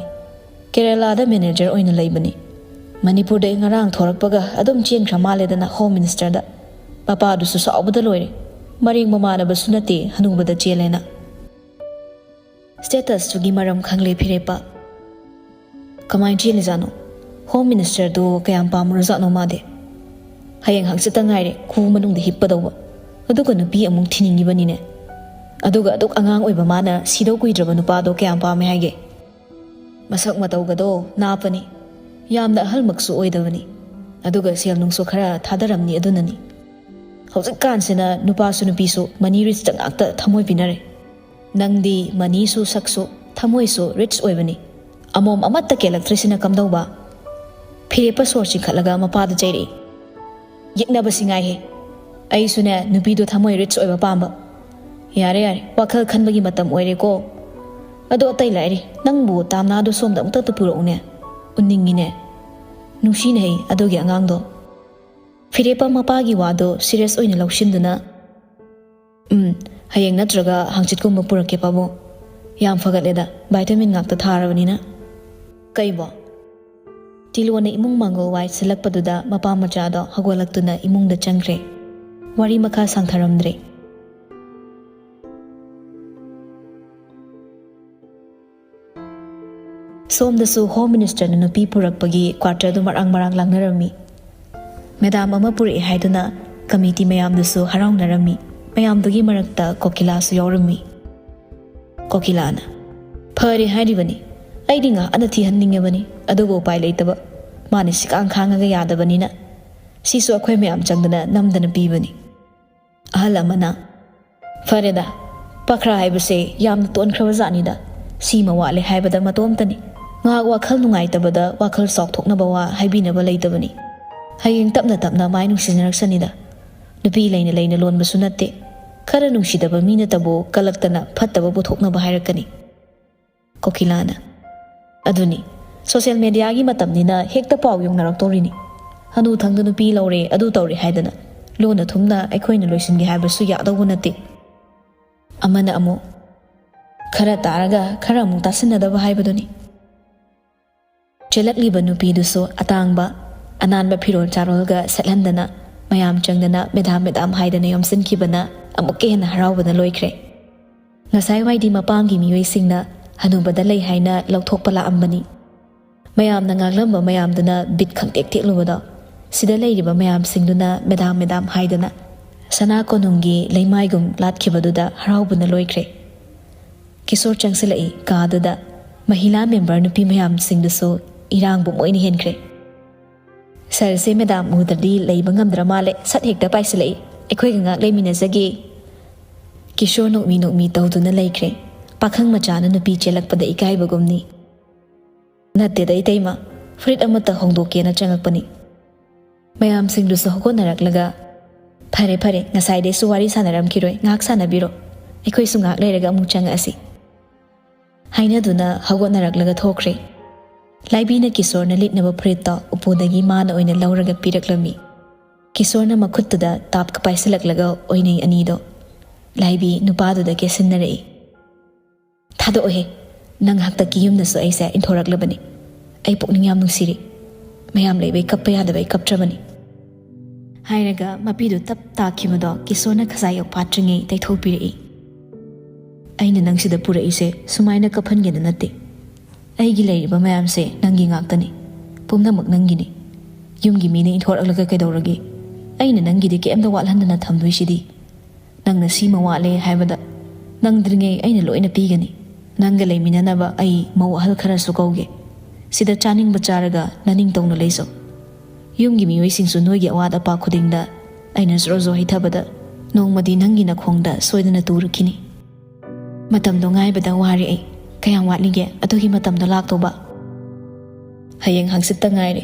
ꯀꯦꯔꯦꯂꯥꯗ manager ꯑꯣꯏꯅ ꯂꯩꯕꯅꯤ꯫ ꯃꯅꯤꯄꯨꯔꯗꯩ ꯉꯔꯥꯡ ꯊꯣꯔꯛꯄꯒ ꯑꯗꯨꯝ ꯆꯦꯟꯈ꯭ꯔ ꯃꯥꯜꯂꯦꯗꯅ Home Ministerꯗ꯫ ꯃꯄꯥꯗꯨꯁꯨ ꯁꯥꯎꯕꯗ ꯂꯣꯏꯔꯦ꯫ ꯃꯔꯦꯡ ꯃꯃꯥꯟꯅꯕꯁꯨ ꯅꯠꯇꯦ ꯍꯅꯨꯕꯗ ꯆꯦꯜꯂꯦꯅ꯫" Statusꯇꯨꯒꯤ ꯃꯔꯝ ꯈꯪꯂꯦ ꯐꯤꯔꯦꯞꯄ꯫ "ꯀꯃꯥꯏꯅ ꯆꯦꯜꯂꯤꯖꯥꯠꯅꯣ? Home Ministerꯗꯣ ꯀꯌꯥꯝ ꯄꯥꯝꯃꯨꯔꯖꯥꯠꯅꯣ ꯃꯥꯗꯤ? ꯍꯌꯦꯡ ꯍꯪꯆꯤꯠꯇ ꯉꯥꯏꯔꯦ ꯈꯨ ꯃꯅꯨꯡꯗ ꯍꯤꯞꯀꯗꯧꯕ, ꯑꯗꯨꯒ ꯅꯨꯄꯤ ꯑꯃꯨꯛ ꯊꯤꯅꯤꯡꯉꯤꯕꯅꯤꯅꯦ꯫ ꯑꯗꯨꯒ ꯑꯗꯨꯛ ꯑꯉꯥꯡ ꯑꯣꯏꯕ ꯃꯥꯅ ꯁꯤꯗꯧ ꯀꯨꯏꯗ꯭ꯔꯕ ꯅꯨꯄꯥꯗꯣ ꯀꯌꯥꯝ ꯄꯥꯝꯃꯦ ꯍꯥꯏꯒꯦ? ꯃꯁꯛ ꯃꯇꯧꯒꯗꯣ ꯅꯥꯞꯄꯅꯤ, ꯌꯥꯝꯅ ꯑꯍꯜꯃꯛꯁꯨ ꯑꯣꯏꯗꯕꯅꯤ, ꯑꯗꯨꯒ ꯁꯦꯜ ꯅꯨꯡꯁꯨ ꯈꯔ ꯊꯥꯗꯔꯝꯅꯤ, ꯑꯗꯨꯅꯅꯤ꯫ ꯍꯧꯖꯤꯛꯀꯥꯟꯁꯤꯅ ꯅꯨꯄꯥꯁꯨ ꯅꯨꯄꯤꯁꯨ money richꯇ ꯉꯥꯛꯇ ꯊꯃꯣꯏ ꯄꯤꯅꯔꯦ꯫ ꯅꯪꯗꯤ moneyꯁꯨ ꯁꯛꯁꯨ ꯊꯃꯣꯏꯁꯨ rich ꯑꯣꯏꯕꯅꯤ꯫ ꯑꯃꯣꯝ ꯑꯃꯠꯇ ꯀꯦꯜꯂꯛꯇ꯭ꯔꯤꯁꯤꯅ ꯀꯝꯗꯧꯕ?" ꯐꯤꯔꯦꯞꯄ ꯁꯣꯔ ꯆꯤꯡꯈꯠꯂꯒ ꯃꯄꯥꯗ ꯆꯩꯔꯛꯏ꯫ "ꯌꯦꯛꯅꯕꯁꯤ ꯉꯥꯏꯍꯦ꯫ ꯑꯩꯁꯨꯅꯦ ꯅꯨꯄꯤꯗꯣ ꯊꯃꯣꯏ rich ꯑꯣꯏꯕ ꯄꯥꯝꯕ꯫ ꯌꯥꯔꯦ ꯌꯥꯔꯦ, ꯋꯥꯈꯜ ꯈꯟꯕꯒꯤ ꯃꯇꯝ ꯑꯣꯏꯔꯦꯀꯣ꯫ ꯑꯗꯣ ꯑꯇꯩ ꯂꯥꯏꯔꯤ, ꯅꯪꯕꯨ ꯇꯥꯝꯅꯥꯗꯣ ꯁꯣꯝꯗ ꯑꯃꯨꯛꯇ ꯄꯨꯔꯛꯎꯅꯦ꯫ ꯎꯟꯅꯤꯡꯉꯤꯅꯦ꯫ ꯅꯨꯡꯁꯤꯅꯦ ꯑꯗꯨꯒꯤ ꯑꯉꯥꯡꯗꯣ꯫" ꯐꯤꯔꯦꯞꯄ ꯃꯄꯥꯒꯤ ꯋꯥꯗꯣ serious ꯑꯣꯏꯅ ꯂꯧꯁꯤꯟꯗꯨꯅ, "ꯎꯝ, ꯍꯌꯦꯡ ꯅꯠꯇ꯭ꯔꯒ ꯍꯪꯆꯤꯠꯀꯨꯝꯕ ꯄꯨꯔꯛꯀꯦ ꯄꯥꯕꯨꯡ꯫ ꯌꯥꯝ ꯐꯒꯠꯂꯦꯗ, vitamin ꯉꯥꯛꯇ ꯊꯥꯔꯕꯅꯤꯅ꯫" "ꯀꯩꯕꯣ?" ꯇꯤꯂꯣꯅ ꯏꯃꯨꯡ ꯃꯥꯡꯒꯣꯜ ꯋꯥꯏ ꯁꯤꯜꯂꯛꯄꯗꯨꯗ ꯃꯄꯥ ꯃꯆꯥꯗꯣ ꯍꯧꯒꯠꯂꯛꯇꯨꯅ ꯏꯃꯨꯡꯗ ꯆꯪꯈ꯭ꯔꯦ꯫ ꯋꯥꯔꯤ ꯃꯈꯥ ꯁꯥꯡꯊꯔꯝꯗ꯭ꯔꯦ꯫ ꯁꯣꯝꯗꯁꯨ ꯍꯣꯝ ꯃꯤꯅꯤꯁꯇꯔꯅ ꯅꯨꯄꯤ ꯄꯨꯔꯛꯄꯒꯤ ꯀ꯭ꯋꯥꯔꯇꯔꯗꯨ ꯃꯔꯥꯡ ꯃꯔꯥꯡ ꯂꯥꯡꯅꯔꯝꯃꯤ꯫ ꯃꯦꯗꯥꯝ ꯑꯃ ꯄꯨꯔꯛꯑꯦ ꯍꯥꯏꯗꯨꯅ ꯀꯃꯤꯇꯤ ꯃꯌꯥꯝꯗꯨꯁꯨ ꯍꯔꯥꯎꯅꯔꯝꯃꯤ꯫ ꯃꯌꯥꯝꯗꯨꯒꯤ ꯃꯔꯛꯇ ꯀꯣꯀꯤꯂꯥꯁꯨ ꯌꯥꯎꯔꯝꯃꯤ꯫ ꯀꯣꯀꯤꯂꯥꯅ, "ꯐꯔꯦ ꯍꯥꯏꯔꯤꯕꯅꯤ, ꯑꯩꯗꯤ ꯉꯥꯏꯍꯥꯛꯅ ꯊꯤꯍꯟꯅꯤꯡꯉꯕꯅꯤ, ꯑꯗꯨꯕꯨ ꯎꯄꯥꯏ ꯂꯩꯇꯕ꯫ ꯃꯥꯅ ꯁꯤꯀꯥꯡ ꯈꯥꯡꯉꯒ ꯌꯥꯗꯕꯅꯤꯅ ꯁꯤꯁꯨ ꯑꯩꯈꯣꯏ ꯃꯌꯥꯝ ꯆꯪꯗꯅ ꯅꯝꯗꯅ ꯄꯤꯕꯅꯤ꯫" ꯑꯍꯜ ꯑꯃꯅ, "ꯐꯔꯦꯗ, ꯄꯈ꯭ꯔꯥ ꯍꯥꯏꯕꯁꯦ ꯌꯥꯝꯅ ꯇꯣꯟꯈ꯭ꯔꯕ ꯖꯥꯠꯅꯤꯗ꯫ ꯁꯤꯃ ꯋꯥꯠꯂꯦ ꯍꯥꯏꯕꯗ ꯃꯇꯣꯝꯇꯅꯤ꯫ ꯉꯥꯏꯍꯥꯛ ꯋꯥꯈꯜ ꯅꯨꯡꯉꯥꯏꯇꯕꯗ ꯋꯥꯈꯜ ꯆꯥꯎꯊꯣꯛꯅꯕ ꯋꯥ ꯍꯥꯏꯕꯤꯅꯕ ꯂꯩꯇꯕꯅꯤ꯫ ꯍꯌꯦꯡ ꯇꯞꯅ ꯇꯞꯅ ꯃꯥꯏ ꯅꯨꯡꯁꯤꯅꯔꯛꯁꯅꯤꯗ꯫ ꯅꯨꯄꯤ ꯂꯩꯅ ꯂꯩꯅ ꯂꯣꯟꯕꯁꯨ ꯅꯠꯇꯦ꯫ ꯈꯔ ꯅꯨꯡꯁꯤꯗꯕ ꯃꯤꯅꯇꯕꯨ ꯀꯂꯛꯇꯅ ꯐꯠꯇꯕ ꯄꯨꯊꯣꯛꯅꯕ ꯍꯥꯏꯔꯛꯀꯅꯤ꯫" ꯀꯣꯀꯤꯂꯥꯅ, "ꯑꯗꯨꯅꯤ, ꯁꯣꯁꯤꯌꯦꯜ ꯃꯦꯗꯤꯌꯥꯒꯤ ꯃꯇꯝꯅꯤꯅ ꯍꯦꯛꯇ ꯄꯥꯎ ꯌꯧꯅꯔꯛꯇꯧꯔꯤꯅꯤ꯫ ꯍꯅꯨ ꯊꯪꯗ ꯅꯨꯄꯤ ꯂꯧꯔꯦ, ꯑꯗꯨ ꯇꯧꯔꯦ ꯍꯥꯏꯗꯅ ꯂꯣꯟꯅ ꯊꯨꯝꯅ ꯑꯩꯈꯣꯏꯅ ꯂꯣꯏꯁꯤꯟꯒꯦ ꯍꯥꯏꯕꯁꯨ ꯌꯥꯗꯧꯕ ꯅꯠꯇꯦ꯫" ꯑꯃꯅ ꯑꯃꯨꯛ, "ꯈꯔ ꯇꯥꯔꯒ ꯈꯔ ꯑꯃꯨꯛ ꯇꯥꯁꯤꯟꯅꯗꯕ ꯍꯥꯏꯕꯗꯨꯅꯤ꯫" ꯆꯦꯜꯂꯛꯂꯤꯕ ꯅꯨꯄꯤꯗꯨꯁꯨ ꯑꯇꯥꯡꯕ, ꯑꯅꯥꯟꯕ ꯐꯤꯔꯣꯜ ꯆꯥꯔꯣꯜꯒ ꯁꯦꯠꯍꯟꯗꯅ ꯃꯌꯥꯝ ꯆꯪꯗꯅ ꯃꯦꯗꯥꯝ ꯃꯦꯗꯥꯝ ꯍꯥꯏꯗꯅ ꯌꯣꯝꯁꯤꯟꯈꯤꯕꯅ ꯑꯃꯨꯛꯀ ꯍꯦꯟꯅ ꯍꯔꯥꯎꯕꯅ ꯂꯣꯏꯈ꯭ꯔꯦ꯫ ꯉꯁꯥꯏꯋꯥꯏꯗꯤ ꯃꯄꯥꯝꯒꯤ ꯃꯤꯑꯣꯏꯁꯤꯡꯅ ꯍꯅꯨꯕꯗ ꯂꯩ ꯍꯥꯏꯅ ꯂꯧꯊꯣꯛꯄ ꯂꯥꯛꯑꯝꯕꯅꯤ꯫ ꯃꯌꯥꯝꯅ ꯉꯥꯡꯂꯝꯕ ꯃꯌꯥꯝꯗꯨꯅ ꯕꯤꯠ ꯈꯪꯇꯦꯛ ꯇꯦꯛꯂꯨꯕꯗꯣ, ꯁꯤꯗ ꯂꯩꯔꯤꯕ ꯃꯌꯥꯝꯁꯤꯡꯗꯨꯅ ꯃꯦꯗꯥꯝ ꯃꯦꯗꯥꯝ ꯍꯥꯏꯗꯅ ꯁꯅꯥ ꯀꯣꯅꯨꯡꯒꯤ ꯂꯩꯃꯥꯏꯒꯨꯝ ꯂꯥꯠꯈꯤꯕꯗꯨꯗ ꯍꯔꯥꯎꯕꯅ ꯂꯣꯏꯈ꯭ꯔꯦ꯫ ꯀꯤꯁꯣꯔ ꯆꯪꯁꯤꯜꯂꯛꯏ ꯀꯥꯗꯨꯗ꯫ ꯃꯍꯤꯂꯥ ꯃꯦꯝꯕꯔ ꯅꯨꯄꯤ ꯃꯌꯥꯝꯁꯤꯡꯗꯨꯁꯨ ꯏꯔꯥꯡꯕꯨ ꯃꯣꯏꯅ ꯍꯦꯟꯈ꯭ꯔꯦ꯫ "ꯁꯥꯔꯁꯦ ꯃꯦꯗꯥꯝ ꯎꯗ꯭ꯔꯗꯤ ꯂꯩꯕ ꯉꯝꯗ꯭ꯔ ꯃꯥꯜꯂꯦ, ꯁꯠ ꯍꯦꯛꯇ ꯄꯥꯏꯁꯤꯜꯂꯛꯏ, ꯑꯩꯈꯣꯏꯒ ꯉꯥꯛ ꯂꯩꯃꯤꯟꯅꯖꯒꯦ꯫" ꯀꯤꯁꯣꯔ ꯅꯣꯛꯃꯤ ꯅꯣꯛꯃꯤ ꯇꯧꯗꯨꯅ ꯂꯩꯈ꯭ꯔꯦ꯫ ꯄꯥꯈꯪ ꯃꯆꯥꯅ ꯅꯨꯄꯤ ꯆꯦꯜꯂꯛꯄꯗ ꯏꯀꯥꯏꯕꯒꯨꯝꯅꯤ꯫ "ꯅꯠꯇꯦꯗ ꯏꯇꯩꯃ, ꯐꯨꯔꯤꯠ ꯑꯃꯠꯇ ꯍꯣꯡꯗꯣꯛꯀꯦꯅ ꯆꯪꯉꯛꯄꯅꯤ꯫" ꯃꯌꯥꯝꯁꯤꯡꯗꯨꯁꯨ ꯍꯧꯒꯠꯅꯔꯛꯂꯒ, "ꯐꯔꯦ ꯐꯔꯦ, ꯉꯁꯥꯏꯗꯩꯁꯨ ꯋꯥꯔꯤ ꯁꯥꯟꯅꯔꯝꯈꯤꯔꯣꯏ, ꯉꯥꯏꯍꯥꯛ ꯁꯥꯟꯅꯕꯤꯔꯣ, ꯑꯩꯈꯣꯏꯁꯨ ꯉꯥꯏꯍꯥꯛ ꯂꯩꯔꯒ ꯑꯃꯨꯛ ꯆꯪꯉꯛꯑꯁꯤ꯫" ꯍꯥꯏꯅꯗꯨꯅ ꯍꯧꯒꯠꯅꯔꯛꯂꯒ ꯊꯣꯛꯈ꯭ꯔꯦ꯫ ꯂꯥꯏꯕꯤꯅ ꯀꯤꯁꯣꯔꯅ ꯂꯤꯠꯅꯕ ꯐꯨꯔꯤꯠꯇꯣ ꯎꯄꯨꯗꯒꯤ ꯃꯥꯅ ꯑꯣꯏꯅ ꯂꯧꯔꯒ ꯄꯤꯔꯛꯂꯝꯃꯤ꯫ ꯀꯤꯁꯣꯔꯅ ꯃꯈꯨꯠꯇꯨꯗ ꯇꯥꯞꯀ ꯄꯥꯏꯁꯤꯜꯂꯛꯂꯒ ꯑꯣꯏꯅꯩ ꯑꯅꯤꯗꯣ꯫ ꯂꯥꯏꯕꯤ ꯅꯨꯄꯥꯗꯨꯗ ꯀꯦꯁꯤꯟꯅꯔꯛꯏ꯫ "ꯊꯥꯗꯣꯛꯑꯣꯍꯦ, ꯅꯪ ꯍꯥꯛꯇꯛꯀꯤ ꯌꯨꯝꯗꯁꯨ ꯑꯩꯁꯦ ꯏꯟꯊꯣꯔꯛꯂꯕꯅꯤ꯫ ꯑꯩ ꯄꯨꯛꯅꯤꯡ ꯌꯥꯝ ꯅꯨꯡꯁꯤꯔꯤ꯫ ꯃꯌꯥꯝ ꯂꯩꯕꯩ ꯀꯞꯄ ꯌꯥꯗꯕꯩ ꯀꯞꯇ꯭ꯔꯕꯅꯤ꯫ ꯍꯥꯏꯔꯒ ꯃꯄꯤꯗꯨ ꯇꯞ ꯇꯥꯈꯤꯕꯗꯣ ꯀꯤꯁꯣꯔꯅ ꯈꯖꯥꯏ ꯌꯧ ꯐꯥꯠꯇ꯭ꯔꯤꯉꯩ ꯇꯩꯊꯣꯛꯄꯤꯔꯛꯏ꯫ "ꯑꯩꯅ ꯅꯪ ꯁꯤꯗ ꯄꯨꯔꯛꯏꯁꯦ ꯁꯨꯃꯥꯏꯅ ꯀꯞꯍꯟꯒꯦꯅ ꯅꯠꯇꯦ꯫ ꯑꯩꯒꯤ ꯂꯩꯔꯤꯕ ꯃꯌꯥꯝꯁꯦ ꯅꯪꯒꯤ ꯉꯥꯛꯇꯅꯤ꯫ ꯄꯨꯝꯅꯃꯛ ꯅꯪꯒꯤꯅꯤ꯫ ꯌꯨꯝꯒꯤ ꯃꯤꯅ ꯏꯟꯊꯣꯔꯛꯂꯒ ꯀꯩꯗꯧꯔꯒꯦ? ꯑꯩꯅ ꯅꯪꯒꯤꯗꯤ ꯀꯩꯝꯇ ꯋꯥꯠꯍꯟꯗꯅ ꯊꯝꯗꯣꯏꯁꯤꯗꯤ꯫ ꯅꯪꯅ ꯁꯤꯃ ꯋꯥꯠꯂꯦ ꯍꯥꯏꯕꯗ ꯅꯪꯗ꯭ꯔꯤꯉꯩ ꯑꯩꯅ ꯂꯣꯏꯅ ꯄꯤꯒꯅꯤ꯫ ꯅꯪꯒ ꯂꯩꯃꯤꯟꯅꯅꯕ ꯑꯩ ꯃꯧ ꯑꯍꯜ ꯈꯔꯁꯨ ꯀꯧꯒꯦ꯫ ꯁꯤꯗ ꯆꯥꯅꯤꯡꯕ ꯆꯥꯔꯒ ꯅꯅꯤꯡꯇꯧꯅ ꯂꯩꯖꯧ꯫ ꯌꯨꯝꯒꯤ ꯃꯤꯑꯣꯏꯁꯤꯡꯁꯨ ꯅꯣꯏꯒꯤ ꯑꯋꯥꯠ ꯑꯄꯥ ꯈꯨꯗꯤꯡꯗ ꯑꯩꯅ ꯖ꯭ꯔꯣ ꯖ꯭ꯔꯣ ꯍꯩꯊꯕꯗ ꯅꯣꯡꯃꯗꯤ ꯅꯪꯒꯤ ꯅꯈꯣꯡꯗ ꯁꯣꯏꯗꯅ ꯇꯨꯔꯛꯈꯤꯅꯤ꯫ ꯃꯇꯝꯗꯣ ꯉꯥꯏꯕꯗ ꯋꯥꯔꯦ ꯑꯩ꯫ ꯀꯌꯥꯝ ꯋꯥꯠꯂꯤꯒꯦ ꯑꯗꯨꯒꯤ ꯃꯇꯝꯗꯣ ꯂꯥꯛꯇꯧꯕ?" "ꯍꯌꯦꯡ ꯍꯪꯆꯤꯠꯇ ꯉꯥꯏꯔꯦ꯫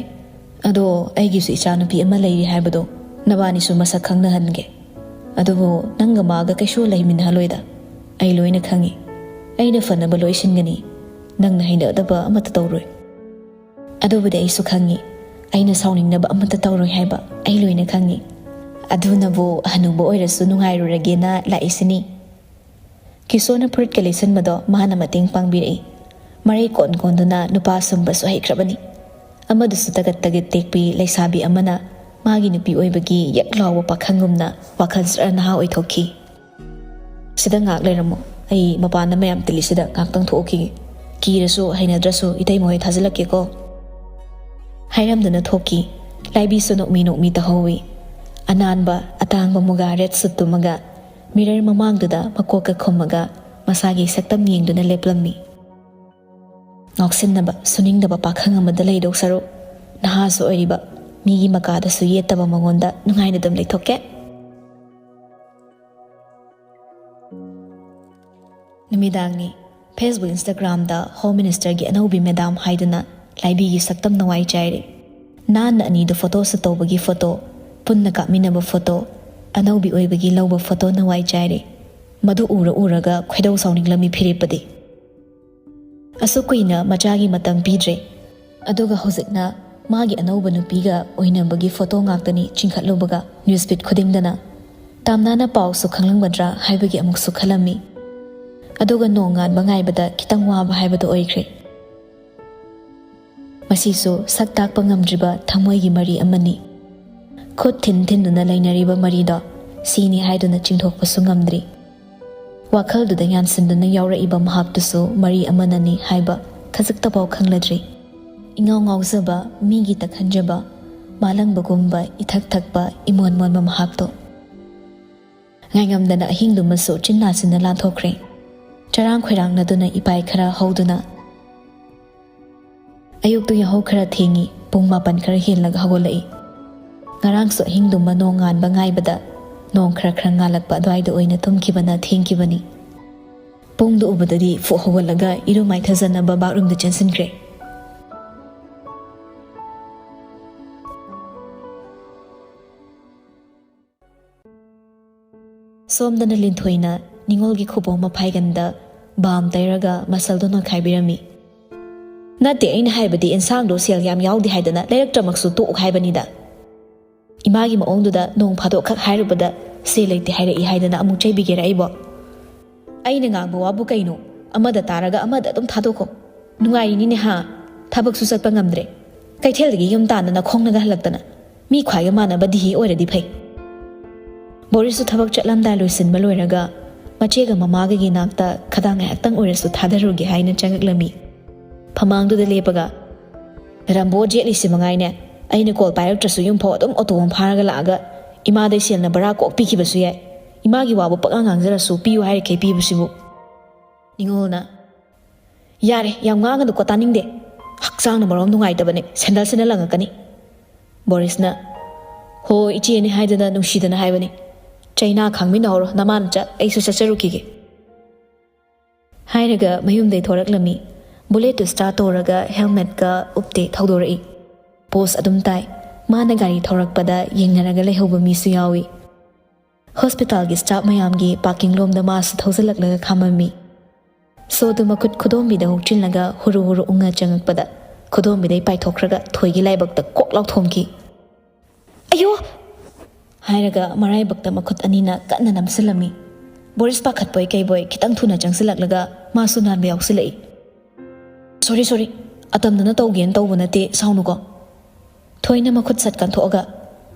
ꯑꯗꯣ ꯑꯩꯒꯤꯁꯨ ꯏꯆꯥꯅꯨꯄꯤ ꯑꯃ ꯂꯩꯔꯤ ꯍꯥꯏꯕꯗꯣ ꯅꯕꯥꯅꯤꯁꯨ ꯃꯁꯛ ꯈꯪꯅꯍꯟꯒꯦ꯫ ꯑꯗꯨꯕꯨ ꯅꯪꯒ ꯃꯥꯒ ꯀꯩꯁꯨ ꯂꯩꯃꯤꯟꯅꯍꯜꯂꯣꯏꯗ꯫ ꯑꯩ ꯂꯣꯏꯅ ꯈꯪꯉꯤ꯫ ꯑꯩꯅ ꯐꯅꯕ ꯂꯣꯏ ꯁꯤꯟꯒꯅꯤ꯫ ꯅꯪꯅ ꯍꯩꯅꯗꯕ ꯑꯃꯠꯇ ꯇꯧꯔꯣꯏ꯫" "ꯑꯗꯨꯕꯨꯗꯤ ꯑꯩꯁꯨ ꯈꯪꯉꯤ꯫ ꯑꯩꯅ ꯁꯥꯎꯅꯤꯡꯅꯕ ꯑꯃꯠꯇ ꯇꯧꯔꯣꯏ ꯍꯥꯏꯕ ꯑꯩ ꯂꯣꯏꯅ ꯈꯪꯉꯤ꯫ ꯑꯗꯨꯅꯕꯨ ꯍꯅꯨꯕ ꯑꯣꯏꯔꯁꯨ ꯅꯨꯡꯉꯥꯏꯔꯨꯔꯒꯦꯅ ꯂꯥꯛꯏꯁꯤꯅꯤ꯫" ꯀꯤꯁꯣꯔꯅ ꯐꯨꯔꯤꯠꯀ ꯂꯤꯠꯁꯤꯟꯕꯗꯣ ꯃꯥꯅ ꯃꯇꯦꯡ ꯄꯥꯡꯕꯤꯔꯛꯏ꯫ ꯃꯔꯩ ꯀꯣꯟ ꯀꯣꯟꯗꯨꯅ ꯅꯨꯄꯥ ꯁꯨꯝꯕꯁꯨ ꯍꯩꯈ꯭ꯔꯕꯅꯤ꯫ ꯑꯃꯗꯨꯁꯨ ꯇꯒꯠ ꯇꯒꯠ ꯇꯦꯛꯄꯤ ꯂꯩꯁꯥꯕꯤ ꯑꯃꯅ ꯃꯥꯒꯤ ꯅꯨꯄꯤ ꯑꯣꯏꯕꯒꯤ ꯌꯛ ꯂꯥꯎꯕ ꯄꯥꯈꯪꯒꯨꯝꯅ ꯋꯥꯈꯜ ꯖꯔ ꯅꯍꯥ ꯑꯣꯏꯊꯣꯛꯈꯤ꯫ "ꯁꯤꯗ ꯉꯥꯏꯍꯥꯛ ꯂꯩꯔꯝꯃꯣ꯫ ꯑꯩ ꯃꯄꯥꯟꯗ ꯃꯌꯥꯝ ꯇꯤꯜꯂꯤꯁꯤꯗ ꯉꯥꯏꯍꯥꯛꯇꯪ ꯊꯣꯛꯎꯈꯤꯒꯦ꯫ ꯀꯤꯔꯁꯨ ꯍꯩꯅꯗ꯭ꯔꯁꯨ ꯏꯇꯩꯃ ꯍꯣꯏ ꯊꯥꯖꯤꯜꯂꯛꯀꯦꯀꯣ꯫" ꯍꯥꯏꯔꯝꯗꯨꯅ ꯊꯣꯛꯈꯤ꯫ ꯂꯥꯏꯕꯤꯁꯨ ꯅꯣꯛꯃꯤ ꯅꯣꯛꯃꯤ ꯇꯧꯍꯧꯏ꯫ ꯑꯅꯥꯟꯕ ꯑꯇꯥꯡꯕ ꯃꯨꯒꯥ ꯔꯦꯠ ꯁꯨꯠꯇꯨꯃꯒ ꯃꯤꯔꯔ ꯃꯃꯥꯡꯗꯨꯗ ꯃꯀꯣꯛꯀ ꯈꯨꯝꯃꯒ ꯃꯁꯥꯒꯤ ꯁꯛꯇꯝ ꯌꯦꯡꯗꯨꯅ ꯂꯦꯞꯂꯝꯃꯤ꯫ ꯉꯥꯎꯁꯤꯟꯅꯕ, ꯁꯨꯅꯤꯡꯗꯕ ꯄꯥꯈꯪ ꯑꯃꯗ ꯂꯩꯗꯧ ꯁꯔꯨꯛ, ꯅꯍꯥꯁꯨ ꯑꯣꯏꯔꯤꯕ, ꯃꯤꯒꯤ ꯃꯀꯥꯗꯁꯨ ꯌꯦꯠꯇꯕ ꯃꯉꯣꯟꯗ ꯅꯨꯡꯉꯥꯏꯅ ꯑꯗꯨꯝ ꯂꯩꯊꯣꯛꯀꯦ꯫ ꯅꯨꯃꯤꯗꯥꯡꯅꯤ꯫ Facebook, Instagramꯗ Home Ministerꯒꯤ ꯑꯅꯧꯕꯤ ꯃꯦꯗꯥꯝ ꯍꯥꯏꯗꯨꯅ ꯂꯥꯏꯕꯤꯒꯤ ꯁꯛꯇꯝ ꯅꯋꯥꯏ ꯆꯥꯏꯔꯦ꯫ ꯅꯥꯟꯅ ꯑꯅꯤꯗꯨ photo shoot ꯇꯧꯕꯒꯤ photo, ꯄꯨꯟꯅ ꯀꯥꯞꯃꯤꯟꯅꯕ photo, ꯑꯅꯧꯕꯤ ꯑꯣꯏꯕꯒꯤ ꯂꯧꯕ photo ꯅꯋꯥꯏ ꯆꯥꯏꯔꯦ꯫ ꯃꯗꯨ ꯎꯔ ꯎꯔꯒ ꯈꯣꯏꯗꯧ ꯁꯥꯎꯅꯤꯡꯂꯝꯃꯤ ꯐꯤꯔꯦꯞꯄꯗꯤ꯫ ꯑꯁꯨꯛ ꯀꯨꯏꯅ ꯃꯆꯥꯒꯤ ꯃꯇꯝ ꯄꯤꯗ꯭ꯔꯦ꯫ ꯑꯗꯨꯒ ꯍꯧꯖꯤꯛꯅ ꯃꯥꯒꯤ ꯑꯅꯧꯕ ꯅꯨꯄꯤꯒ ꯑꯣꯏꯅꯕꯒꯤ photo ꯉꯥꯛꯇꯅꯤ ꯆꯤꯡꯈꯠꯂꯨꯕꯒ newsfeed ꯈꯨꯗꯤꯡꯗꯅ꯫ ꯇꯥꯝꯅꯥꯅ ꯄꯥꯎꯁꯨ ꯈꯪꯂꯝꯒꯗ꯭ꯔꯥ ꯍꯥꯏꯕꯒꯤ ꯑꯃꯨꯛꯁꯨ ꯈꯜꯂꯝꯃꯤ꯫ ꯑꯗꯨꯒ ꯅꯣꯡ ꯉꯥꯟꯕ ꯉꯥꯏꯕꯗ ꯈꯤꯇꯪ ꯋꯥꯕ ꯍꯥꯏꯕꯗꯨ ꯑꯣꯏꯈ꯭ꯔꯦ꯫ ꯃꯁꯤꯁꯨ ꯁꯛ ꯇꯥꯛꯄ ꯉꯝꯗ꯭ꯔꯤꯕ ꯊꯃꯣꯏꯒꯤ ꯃꯔꯤ ꯑꯃꯅꯤ꯫ ꯈꯨꯠ ꯊꯤꯟ ꯊꯤꯟꯗꯨꯅ ꯂꯩꯅꯔꯤꯕ ꯃꯔꯤꯗꯣ ꯁꯤꯅꯤ ꯍꯥꯏꯗꯨꯅ ꯆꯤꯡꯊꯣꯛꯄꯁꯨ ꯉꯝꯗ꯭ꯔꯤ꯫ ꯋꯥꯈꯜꯗꯨꯗ ꯌꯥꯟꯁꯤꯟꯗꯨꯅ ꯌꯥꯎꯔꯛꯏꯕ ꯃꯍꯥꯛꯇꯨꯁꯨ ꯃꯔꯤ ꯑꯃꯅꯅꯤ ꯍꯥꯏꯕ ꯈꯖꯤꯛꯇꯐꯥꯎ ꯈꯪꯂꯗ꯭ꯔꯤ꯫ ꯏꯉꯥꯎ ꯉꯥꯎꯖꯕ, ꯃꯤꯒꯤ ꯇꯛꯍꯟꯖꯕ, ꯃꯥꯂꯪꯕꯒꯨꯝꯕ ꯏꯊꯛ ꯊꯛꯄ ꯏꯃꯣꯟ ꯃꯣꯟꯕ ꯃꯍꯥꯛꯇꯣ꯫ ꯉꯥꯏꯉꯝꯗꯅ ꯑꯍꯤꯡꯗꯨꯃꯁꯨ ꯆꯤꯟ ꯅꯥꯆꯤꯟꯅ ꯂꯥꯟꯊꯣꯛꯈ꯭ꯔꯦ꯫ ꯆꯔꯥꯡ ꯈꯣꯏꯔꯥꯡꯅꯗꯨꯅ ꯏꯄꯥꯏ ꯈꯔ ꯍꯧꯗꯨꯅ꯫ ꯑꯌꯨꯛꯇꯨ ꯌꯥꯍꯧ ꯈꯔ ꯊꯦꯡꯉꯤ, ꯄꯨꯡ ꯃꯥꯄꯟ ꯈꯔ ꯍꯦꯜꯂꯒ ꯍꯧꯒꯠꯂꯛꯏ꯫ ꯉꯔꯥꯡꯁꯨ ꯑꯍꯤꯡꯗꯨꯃ ꯅꯣꯡ ꯉꯥꯟꯕ ꯉꯥꯏꯕꯗ ꯅꯣꯡ ꯈꯔ ꯈꯔ ꯉꯥꯜꯂꯛꯄ ꯑꯗꯨꯋꯥꯏꯗ ꯑꯣꯏꯅ ꯇꯨꯝꯈꯤꯕꯅ ꯊꯦꯡꯈꯤꯕꯅꯤ꯫ ꯄꯨꯡꯗꯨ ꯎꯕꯗꯗꯤ ꯐꯨꯛ ꯍꯧꯒꯠꯂꯒ ꯏꯔꯨ ꯃꯥꯏꯊꯖꯅꯕ ꯕꯥꯠꯔꯨꯝꯗ ꯆꯦꯟꯁꯤꯟꯈ꯭ꯔꯦ꯫ ꯁꯣꯝꯗꯅ ꯂꯤꯟꯊꯣꯏꯅ ꯅꯤꯉꯣꯜꯒꯤ ꯈꯨꯕꯣꯝ ꯃꯐꯥꯏꯒꯟꯗ ꯕꯥꯝ ꯇꯩꯔꯒ ꯃꯁꯜꯗꯣ ꯅꯣꯏꯈꯥꯏꯕꯤꯔꯝꯃꯤ꯫ "ꯅꯠꯇꯦ, ꯑꯩꯅ ꯍꯥꯏꯕꯗꯤ ꯏꯟꯁꯥꯡꯗꯣ ꯁꯦꯜ ꯌꯥꯝ ꯌꯥꯎꯗꯦ ꯍꯥꯏꯗꯅ ꯂꯩꯔꯛꯇ꯭ꯔꯃꯛꯁꯨ ꯇꯣꯛꯎ ꯍꯥꯏꯕꯅꯤꯗ꯫ ꯏꯃꯥꯒꯤ ꯃꯑꯣꯡꯗꯨꯗ ꯅꯣꯡ ꯐꯥꯗꯣꯛꯈꯛ ꯍꯥꯏꯔꯨꯕꯗ ꯁꯦꯜ ꯂꯩꯇꯦ ꯍꯥꯏꯔꯛꯏ ꯍꯥꯏꯗꯅ ꯑꯃꯨꯛ ꯆꯩꯕꯤꯒꯦꯔꯥ ꯑꯩꯕꯣ? ꯑꯩꯅ ꯉꯥꯡꯕ ꯋꯥꯕꯨ ꯀꯩꯅꯣ? ꯑꯃꯗ ꯇꯥꯔꯒ ꯑꯃꯗ ꯑꯗꯨꯝ ꯊꯥꯗꯣꯛꯈꯣ꯫ ꯅꯨꯡꯉꯥꯏꯔꯤꯅꯤꯅꯦ ꯍꯥ? ꯊꯕꯛꯁꯨ ꯆꯠꯄ ꯉꯝꯗ꯭ꯔꯦ꯫ ꯀꯩꯊꯦꯜꯗꯒꯤ ꯌꯨꯝ ꯇꯥꯟꯗꯅ ꯈꯣꯡꯅꯒ ꯍꯜꯂꯛꯇꯅ꯫ ꯃꯤ ꯈ꯭ꯋꯥꯏꯒ ꯃꯥꯟꯅꯕ ꯗꯤꯍꯤ ꯑꯣꯏꯔꯗꯤ ꯐꯩ꯫" ꯕꯣꯔꯤꯁꯁꯨ ꯊꯕꯛ ꯆꯠꯂꯝꯗꯥꯏ ꯂꯣꯏꯁꯤꯟꯕ ꯂꯣꯏꯔꯒ ꯃꯆꯦꯒ ꯃꯃꯥꯒꯒꯤ ꯅꯥꯛꯇ ꯈꯗꯥꯡ ꯉꯥꯏꯍꯥꯛꯇꯪ ꯑꯣꯏꯔꯁꯨ ꯊꯥꯗꯔꯨꯒꯦ ꯍꯥꯏꯅ ꯆꯪꯉꯛꯂꯝꯃꯤ꯫ ꯐꯃꯥꯡꯗꯨꯗ ꯂꯦꯞꯄꯒ, "ꯔꯝꯕꯣ ꯖꯦꯠꯂꯤꯁꯤ ꯃꯉꯥꯏꯅꯦ, ꯑꯩꯅ ꯀꯣꯜ ꯄꯥꯏꯔꯛꯇ꯭ꯔꯁꯨ ꯌꯨꯝꯐꯥꯎ ꯑꯗꯨꯝ ꯑꯣꯇꯣ ꯑꯃ ꯐꯥꯔꯒ ꯂꯥꯛꯑꯒ ꯏꯃꯥꯗꯩ ꯁꯦꯜꯅ ꯚꯔꯥ ꯀꯣꯛ ꯄꯤꯈꯤꯕꯁꯨ ꯌꯥꯏ꯫ ꯏꯃꯥꯒꯤ ꯋꯥꯕꯨ ꯄꯛꯉꯥꯡ ꯉꯥꯡꯖꯔꯁꯨ ꯄꯤꯌꯨ ꯍꯥꯏꯔꯤꯈꯩ ꯄꯤꯕꯁꯤꯕꯨ꯫" ꯅꯤꯉꯣꯜꯅ, "ꯌꯥꯔꯦ, ꯌꯥꯝ ꯉꯥꯡꯒꯅꯨꯀꯣ, ꯇꯥꯅꯤꯡꯗꯦ꯫ ꯍꯛꯆꯥꯡꯅ ꯃꯔꯣꯝ ꯅꯨꯡꯉꯥꯏꯇꯕꯅꯦ, ꯁꯦꯟꯗꯜꯁꯤꯅ ꯂꯪꯉꯛꯀꯅꯤ꯫" ꯕꯣꯔꯤꯁꯅ, "ꯍꯣ, ꯏꯆꯦꯅꯦ ꯍꯥꯏꯗꯅ ꯅꯨꯡꯁꯤꯗꯅ ꯍꯥꯏꯕꯅꯤ꯫ ꯆꯩꯅꯥ ꯈꯥꯡꯃꯤꯟꯅꯍꯧꯔꯣ, ꯅꯃꯥꯅ ꯆꯠ, ꯑꯩꯁꯨ ꯆꯠꯆꯔꯨꯈꯤꯒꯦ꯫" ꯍꯥꯏꯔꯒ ꯃꯌꯨꯝꯗꯩ ꯊꯣꯔꯛꯂꯝꯃꯤ꯫ ꯕꯨꯂꯦꯠꯇꯨ ꯁ꯭ꯇꯥꯔꯠ ꯇꯧꯔꯒ ꯍꯦꯜꯃꯦꯠꯀ ꯎꯞꯇꯦ ꯊꯧꯗꯣꯔꯛꯏ꯫ ꯄꯣꯁ ꯑꯗꯨꯝ ꯇꯥꯏ꯫ ꯃꯥꯅ ꯒꯥꯔꯤ ꯊꯧꯔꯛꯄꯗ ꯌꯦꯡꯅꯔꯒ ꯂꯩꯍꯧꯕ ꯃꯤꯁꯨ ꯌꯥꯎꯏ꯫ ꯍꯣꯁꯄꯤꯇꯥꯜꯒꯤ ꯁ꯭ꯇꯥꯐ ꯃꯌꯥꯝꯒꯤ ꯄꯥꯔꯀꯤꯡ ꯂꯣꯝꯗ ꯃꯥꯁꯨ ꯊꯧꯖꯤꯜꯂꯛꯂꯒ ꯈꯥꯝꯃꯝꯃꯤ꯫ ꯁꯣꯗꯨ ꯃꯈꯨꯠ ꯈꯨꯗꯣꯝꯕꯤꯗ ꯍꯨꯛꯆꯤꯜꯂꯒ ꯍꯨꯔꯨ ꯍꯨꯔꯨ ꯎꯪꯉ ꯆꯪꯉꯛꯄꯗ ꯈꯨꯗꯣꯝꯕꯤꯗꯩ ꯄꯥꯏꯊꯣꯛꯈ꯭ꯔꯒ ꯊꯣꯏꯒꯤ ꯂꯥꯏꯕꯛꯇ ꯀꯣꯛ ꯂꯥꯎ ꯊꯣꯝꯈꯤ꯫ "ꯑꯌꯣ!" ꯍꯥꯏꯔꯒ ꯃꯔꯥꯏꯕꯛꯇ ꯃꯈꯨꯠ ꯑꯅꯤꯅ ꯀꯟꯅ ꯅꯝꯁꯤꯜꯂꯝꯃꯤ꯫ ꯕꯣꯔꯤꯁ ꯄꯥꯈꯠꯄꯣꯏ ꯀꯩꯕꯣꯏ ꯈꯤꯇꯪ ꯊꯨꯅ ꯆꯪꯁꯤꯜꯂꯛꯂꯒ ꯃꯥꯁꯨ ꯅꯥꯟꯕ ꯌꯥꯎꯁꯤꯜꯂꯛꯏ꯫ "ꯁꯣꯔꯤ, ꯁꯣꯔꯤ, ꯑꯇꯝꯅꯅ ꯇꯧꯒꯦꯅ ꯇꯧꯕ ꯅꯠꯇꯦ, ꯁꯥꯎꯅꯨꯀꯣ꯫ ꯊꯣꯏꯅ ꯃꯈꯨꯠ ꯁꯠ ꯀꯟꯊꯣꯛꯑꯒ,